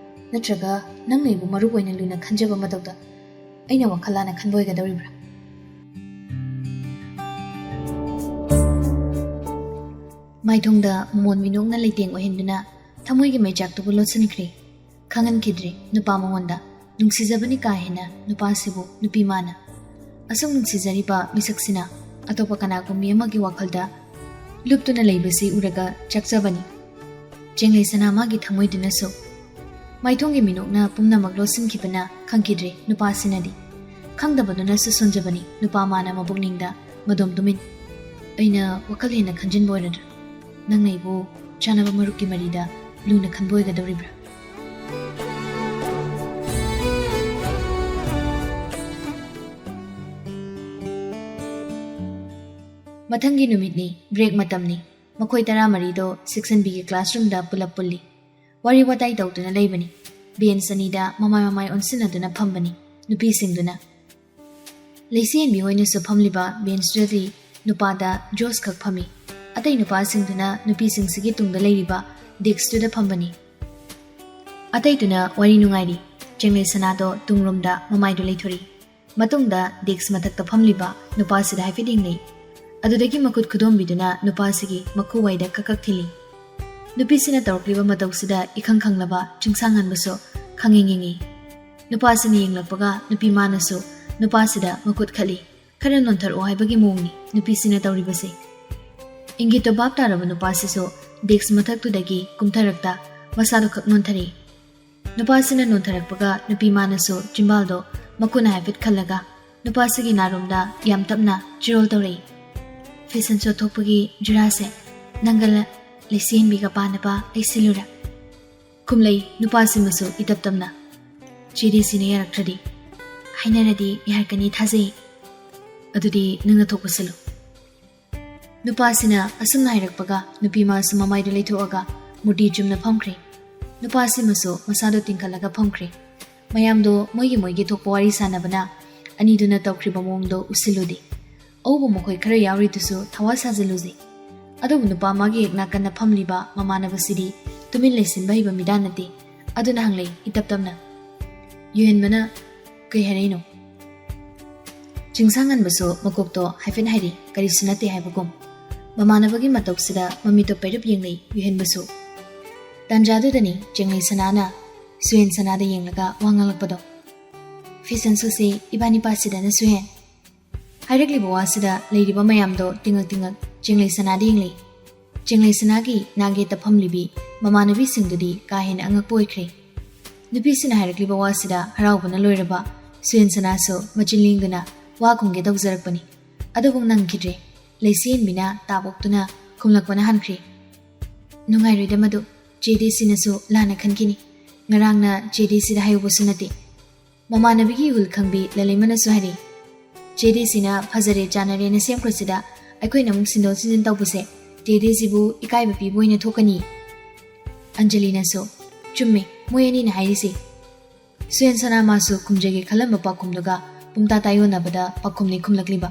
ꯅꯠꯇ꯭ꯔꯒ ꯅꯪꯅ ꯑꯩꯕꯨ ꯃꯔꯨꯞ ꯑꯣꯏꯅ ꯂꯨꯅ ꯈꯟꯖꯕ ꯃꯇꯧꯗ ꯑꯩꯅ ꯋꯥꯈꯜ ꯂꯥꯟꯅ ꯈꯟꯕ ꯑꯣꯏꯒꯗꯧꯔꯤꯕ꯭ꯔꯥ?" ꯃꯥꯏꯊꯣꯡꯗ ꯃꯣꯃꯣꯟ ꯃꯤꯅꯣꯛꯅ ꯂꯩꯇꯦꯡ ꯑꯣꯏꯍꯟꯗꯨꯅ ꯊꯃꯣꯏꯒꯤ ꯃꯩꯆꯥꯛꯇꯨꯕꯨ ꯂꯣꯠꯁꯤꯟꯈ꯭ꯔꯦ꯫ ꯈꯪꯍꯟꯈꯤꯗ꯭ꯔꯦ ꯅꯨꯄꯥ ꯃꯉꯣꯟꯗ ꯅꯨꯡꯁꯤꯖꯕꯅꯤ ꯀꯥ ꯍꯦꯟꯅ ꯅꯨꯄꯥꯁꯤꯕꯨ ꯅꯨꯄꯤ ꯃꯥꯅ꯫ ꯑꯁꯨꯛ ꯅꯨꯡꯁꯤꯖꯔꯤꯕ ꯃꯤꯁꯛꯁꯤꯅ ꯑꯇꯣꯞꯄ ꯀꯅꯥꯒꯨꯝꯕꯤ ꯑꯃꯒꯤ ꯋꯥꯈꯜꯗ ꯂꯨꯞꯇꯨꯅ ꯂꯩꯕꯁꯤ ꯎꯔꯒ ꯆꯥꯛꯆꯕꯅꯤ꯫ ꯆꯦꯡꯂꯩ ꯁꯅꯥ ꯃꯥꯒꯤ ꯊꯃꯣꯏꯗꯨꯅꯁꯨ꯫ ꯃꯥꯏꯊꯣꯡꯒꯤ ꯃꯤꯅꯣꯛꯅ ꯄꯨꯝꯅꯃꯛ ꯂꯣꯠꯁꯤꯟꯈꯤꯕꯅ ꯈꯪꯈꯤꯗ꯭ꯔꯦ ꯅꯨꯄꯥꯁꯤꯅꯗꯤ꯫ ꯈꯪꯗꯕꯗꯨꯅꯁꯨ ꯁꯣꯟꯖꯕꯅꯤ ꯅꯨꯄꯥ ꯃꯥꯅ ꯃꯕꯨꯛꯅꯤꯡꯗ ꯃꯗꯣꯝ ꯇꯨꯃꯤꯟ꯫ "ꯑꯩꯅ ꯋꯥꯈꯜ ꯍꯦꯟꯅ ꯈꯟꯖꯤꯟꯕ ꯑꯣꯏꯔꯗ꯭ꯔꯥ? ꯅꯪꯅ ꯑꯩꯕꯨ ꯆꯥꯅꯕ ꯃꯔꯨꯞꯀꯤ ꯃꯔꯤꯗ ꯂꯨꯅ ꯈꯟꯕ ꯑꯣꯏꯒꯗꯧꯔꯤꯕ꯭ꯔꯥ?" ꯃꯊꯪꯒꯤ ꯅꯨꯃꯤꯠꯅꯤ, ꯕ꯭ꯔꯦꯛ ꯃꯇꯝꯅꯤ꯫ ꯃꯈꯣꯏ ꯇꯔꯥꯃꯔꯤꯗꯣ ꯁꯦꯛꯁꯟ ꯕꯤꯒꯤ ꯀ꯭ꯂꯥꯁꯔꯨꯝꯗ ꯄꯨꯂꯞ ꯄꯨꯜꯂꯤ꯫ ꯋꯥꯔꯤ ꯋꯥꯇꯥꯏ ꯇꯧꯗꯨꯅ ꯂꯩꯕꯅꯤ꯫ ꯕꯦꯟꯁ ꯑꯅꯤꯗ ꯃꯃꯥꯏ ꯃꯃꯥꯏ ꯑꯣꯟꯁꯤꯟꯅꯗꯨꯅ ꯐꯝꯕꯅꯤ ꯅꯨꯄꯤꯁꯤꯡꯗꯨꯅ꯫ ꯂꯩꯁꯦꯟꯕꯤ ꯍꯣꯏꯅꯁꯨ ꯐꯝꯂꯤꯕ ꯕꯦꯟꯁꯇꯨꯗꯗꯤ ꯅꯨꯄꯥꯗ ꯖꯣꯁ ꯈꯛ ꯐꯝꯃꯤ꯫ ꯑꯇꯩ ꯅꯨꯄꯥꯁꯤꯡꯗꯨꯅ ꯅꯨꯄꯤꯁꯤꯡꯁꯤꯒꯤ ꯇꯨꯡꯗ ꯂꯩꯔꯤꯕ ꯗꯦꯛꯁꯇꯨꯗ ꯐꯝꯕꯅꯤ꯫ ꯑꯇꯩꯗꯨꯅ ꯋꯥꯔꯤ ꯅꯨꯡꯉꯥꯏꯔꯤ꯫ ꯆꯦꯡꯂꯩ ꯁꯅꯥꯗꯣ ꯇꯨꯡꯂꯣꯝꯗ ꯃꯃꯥꯏꯗꯨ ꯂꯩꯊꯣꯔꯛꯏ꯫ ꯃꯇꯨꯡꯗ ꯗꯦꯛꯁ ꯃꯊꯛꯇ ꯐꯝꯂꯤꯕ ꯅꯨꯄꯥꯁꯤꯗ ꯍꯥꯏꯐꯦꯠ ꯌꯦꯡꯅꯩ꯫ ꯑꯗꯨꯗꯒꯤ ꯃꯈꯨꯠ ꯈꯨꯗꯣꯝꯕꯤꯗꯨꯅ ꯅꯨꯄꯥꯁꯤꯒꯤ ꯃꯈꯨꯋꯥꯏꯗ ꯀꯛ ꯀꯛ ꯊꯤꯜꯂꯤ꯫ ꯅꯨꯄꯤꯁꯤꯅ ꯇꯧꯔꯛꯂꯤꯕ ꯃꯇꯧꯁꯤꯗ ꯏꯈꯪ ꯈꯪꯂꯕ ꯆꯤꯡꯁꯥꯡꯉꯟꯕꯁꯨ ꯈꯪꯌꯦꯡ ꯌꯦꯡꯉꯤ꯫ ꯅꯨꯄꯥꯁꯤꯅ ꯌꯦꯡꯂꯛꯄꯒ ꯅꯨꯄꯤ ꯃꯥꯅꯁꯨ ꯅꯨꯄꯥꯁꯤꯗ ꯃꯈꯨꯠ ꯈꯠꯂꯤ꯫ ꯈꯔ ꯅꯣꯟꯊꯔꯛꯑꯣ ꯍꯥꯏꯕꯒꯤ ꯃꯑꯣꯡꯅꯤ ꯅꯨꯄꯤꯁꯤꯅ ꯇꯧꯔꯤꯕꯁꯦ꯫ ꯏꯪꯒꯤꯠꯇꯣ ꯚꯥꯞ ꯇꯥꯔꯕ ꯅꯨꯄꯥꯁꯤꯁꯨ ꯗꯦꯛꯁ ꯃꯊꯛꯇꯨꯗꯒꯤ ꯀꯨꯝꯊꯔꯛꯇ ꯃꯁꯥꯗꯣ ꯈꯛ ꯅꯣꯟꯊꯔꯛꯏ꯫ ꯅꯨꯄꯥꯁꯤꯅ ꯅꯣꯟꯊꯔꯛꯄꯒ ꯅꯨꯄꯤ ꯃꯥꯅꯁꯨ ꯆꯤꯝꯕꯥꯜꯗꯣ ꯃꯈꯨꯠꯅ ꯍꯥꯏꯐꯦꯠ ꯈꯜꯂꯒ ꯅꯨꯄꯥꯁꯤꯒꯤ ꯅꯥꯔꯣꯝꯗ ꯌꯥꯝ ꯇꯞꯅ ꯆꯤꯔꯣꯜ ꯇꯧꯔꯛꯏ꯫ "ꯐꯦꯁꯟ ꯁꯣ ꯊꯣꯛꯄꯒꯤ ꯖꯨꯔꯥꯁꯦ ꯅꯪꯒ ꯂ-, ꯂꯩꯁꯦꯟꯕꯤꯒ ꯄꯥꯅꯕ ꯑꯩ ꯁꯤꯜꯂꯨꯔꯥ?" ꯈꯨꯝꯂꯩ ꯅꯨꯄꯥꯁꯤꯃꯁꯨ ꯏꯇꯞ ꯇꯞꯅ꯫ "ꯆꯦ ꯗꯦꯁꯤꯅ ꯌꯥꯔꯛꯇ꯭ꯔꯗꯤ?" "ꯍꯥꯏꯅꯔꯗꯤ ꯌꯥꯔꯛꯀꯅꯤ ꯊꯥꯖꯩ꯫ ꯑꯗꯨꯗꯤ ꯅꯪꯅ ꯊꯣꯛꯄ ꯁꯤꯜꯂꯨ꯫" ꯅꯨꯄꯥꯁꯤꯅ ꯑꯁꯨꯝꯅ ꯍꯥꯏꯔꯛꯄꯒ ꯅꯨꯄꯤ ꯃꯥꯁꯨ ꯃꯃꯥꯏꯗꯨ ꯂꯩꯊꯣꯛꯑꯒ ꯃꯨꯔꯇꯤ ꯆꯨꯝꯅ ꯐꯝꯈ꯭ꯔꯦ꯫ ꯅꯨꯄꯥꯁꯤꯃꯁꯨ ꯃꯁꯥꯗꯣ ꯇꯤꯡꯈꯠꯂꯒ ꯐꯝꯈ꯭ꯔꯦ꯫ ꯃꯌꯥꯝꯗꯣ ꯃꯣꯏꯒꯤ ꯃꯣꯏꯒꯤ ꯊꯣꯛꯄ ꯋꯥꯔꯤ ꯁꯥꯟꯅꯕꯅ ꯑꯅꯤꯗꯨꯅ ꯇꯧꯈ꯭ꯔꯤꯕ ꯃꯑꯣꯡꯗꯣ ꯎꯁꯤꯜꯂꯨꯗꯦ꯫ ꯑꯎꯕ ꯃꯈꯣꯏ ꯈꯔ ꯌꯥꯎꯔꯤꯗꯨꯁꯨ ꯊꯋꯥ ꯁꯥꯖꯤꯜꯂꯨꯁꯦ꯫ ꯑꯗꯨꯕꯨ ꯅꯨꯄꯥ ꯃꯥꯒꯤ ꯍꯦꯛ ꯅꯥꯀꯟꯗ ꯐꯝꯂꯤꯕ ꯃꯃꯥꯟꯅꯕꯁꯤꯗꯤ ꯇꯨꯃꯤꯟ ꯂꯩꯁꯤꯟꯕ ꯍꯩꯕ ꯃꯤꯗꯥ ꯅꯠꯇꯦ꯫ ꯑꯗꯨꯅ ꯍꯪꯂꯛꯏ ꯏꯇꯞ ꯇꯞꯅ꯫ ꯌꯨꯍꯦꯟꯕꯅ ꯀꯩ ꯍꯥꯏꯔꯛꯏꯅꯣ? ꯆꯤꯡꯁꯥꯡꯉꯟꯕꯁꯨ ꯃꯀꯣꯛꯇꯣ ꯍꯥꯏꯐꯦꯠ ꯍꯥꯏꯔꯤ, ꯀꯔꯤꯁꯨ ꯅꯠꯇꯦ ꯍꯥꯏꯕꯒꯨꯝ꯫ ꯃꯃꯥꯟꯅꯕꯒꯤ ꯃꯇꯧꯁꯤꯗ ꯃꯃꯤꯠꯇꯣ ꯄꯩꯔꯞ ꯌꯦꯡꯂꯛꯏ ꯌꯨꯍꯦꯟꯕꯁꯨ꯫ ꯇꯥꯟꯖꯥꯗꯨꯗꯅꯤ ꯆꯦꯡꯂꯩ ꯁꯅꯥꯅ ꯁꯨꯍꯦꯟ ꯁꯅꯥꯗ ꯌꯦꯡꯂꯒ ꯋꯥ ꯉꯥꯡꯂꯛꯄꯗꯣ꯫ "ꯐꯦꯁꯟ ꯁꯣꯁꯦ ꯏꯕꯥꯅꯤ ꯄꯥꯁꯤꯗꯅ ꯁꯨꯍꯦꯟ?" ꯍꯥꯏꯔꯛꯂꯤꯕ ꯋꯥꯁꯤꯗ ꯂꯩꯔꯤꯕ ꯃꯌꯥꯝꯗꯣ ꯇꯤꯡꯉꯛ ꯇꯤꯡꯉꯛ ꯆꯦꯡꯂꯩ ꯁꯅꯥꯗ ꯌꯦꯡꯂꯛꯏ꯫ ꯆꯦꯡꯂꯩ ꯁꯅꯥꯒꯤ ꯅꯥꯛ ꯌꯦꯠꯇ ꯐꯝꯂꯤꯕꯤ ꯃꯃꯥꯟꯅꯕꯤꯁꯤꯡꯗꯨꯗꯤ ꯀꯥ ꯍꯦꯟꯅ ꯑꯉꯛꯄ ꯑꯣꯏꯈ꯭ꯔꯦ꯫ ꯅꯨꯄꯤꯁꯤꯅ ꯍꯥꯏꯔꯛꯂꯤꯕ ꯋꯥꯁꯤꯗ ꯍꯔꯥꯎꯕꯅ ꯂꯣꯏꯔꯕ ꯁꯨꯍꯦꯟ ꯁꯅꯥꯁꯨ ꯃꯆꯤꯟ ꯂꯦꯡꯗꯨꯅ ꯋꯥ ꯈꯨꯝꯒꯦ ꯇꯧꯖꯔꯛꯄꯅꯤ꯫ ꯑꯗꯨꯕꯨ ꯅꯪꯈꯤꯗ꯭ꯔꯦ꯫ ꯂꯩꯁꯦꯟꯕꯤꯅ ꯇꯥꯞ ꯑꯣꯛꯇꯨꯅ ꯈꯨꯝꯂꯛꯄꯅ ꯍꯟꯈ꯭ꯔꯦ꯫ "ꯅꯨꯡꯉꯥꯏꯔꯣꯏꯗ ꯃꯗꯨ꯫ ꯆꯦ ꯗꯦꯁꯤꯅꯁꯨ ꯂꯥꯟꯅ ꯈꯟꯈꯤꯅꯤ꯫ ꯉꯔꯥꯡꯅ ꯆꯦ ꯗꯦꯁꯤꯗ ꯍꯥꯏꯍꯧꯕꯁꯨ ꯅꯠꯇꯦ꯫" ꯃꯃꯥꯟꯅꯕꯤꯒꯤ ꯏꯍꯨꯜ ꯈꯪꯕꯤ ꯂꯂꯩꯃꯅꯁꯨ ꯍꯥꯏꯔꯤ, "ꯆꯦ ꯗꯦꯁꯤꯅ ꯐꯖꯔꯦ ꯆꯥꯟꯅꯔꯦꯅ ꯁꯦꯝꯈ꯭ꯔꯁꯤꯗ ꯑꯩꯈꯣꯏꯅ ꯑꯃꯨꯛ ꯁꯤꯟꯗꯣꯛ ꯁꯤꯟꯖꯤꯟ ꯇꯧꯕꯁꯦ ꯆꯦ ꯗꯦꯖꯤꯕꯨ ꯏꯀꯥꯏꯕ ꯄꯤꯕ ꯑꯣꯏꯅ ꯊꯣꯛꯀꯅꯤ꯫ ꯑꯟꯖꯂꯤꯅꯁꯨ, "ꯆꯨꯝꯃꯦ, ꯃꯣꯏ ꯑꯅꯤꯅ ꯍꯥꯏꯔꯤꯁꯦ꯫" ꯁꯨꯌꯦꯟ ꯁꯅꯥ ꯃꯥꯁꯨ ꯈꯨꯝꯖꯒꯦ ꯈꯜꯂꯝꯕ ꯄꯥꯎꯈꯨꯝꯗꯨꯒ ꯄꯨꯝꯇꯥ ꯇꯥꯏꯌꯣꯟꯅꯕꯗ ꯄꯥꯎꯈꯨꯝꯅꯤ ꯈꯨꯝꯂꯛꯂꯤꯕ꯫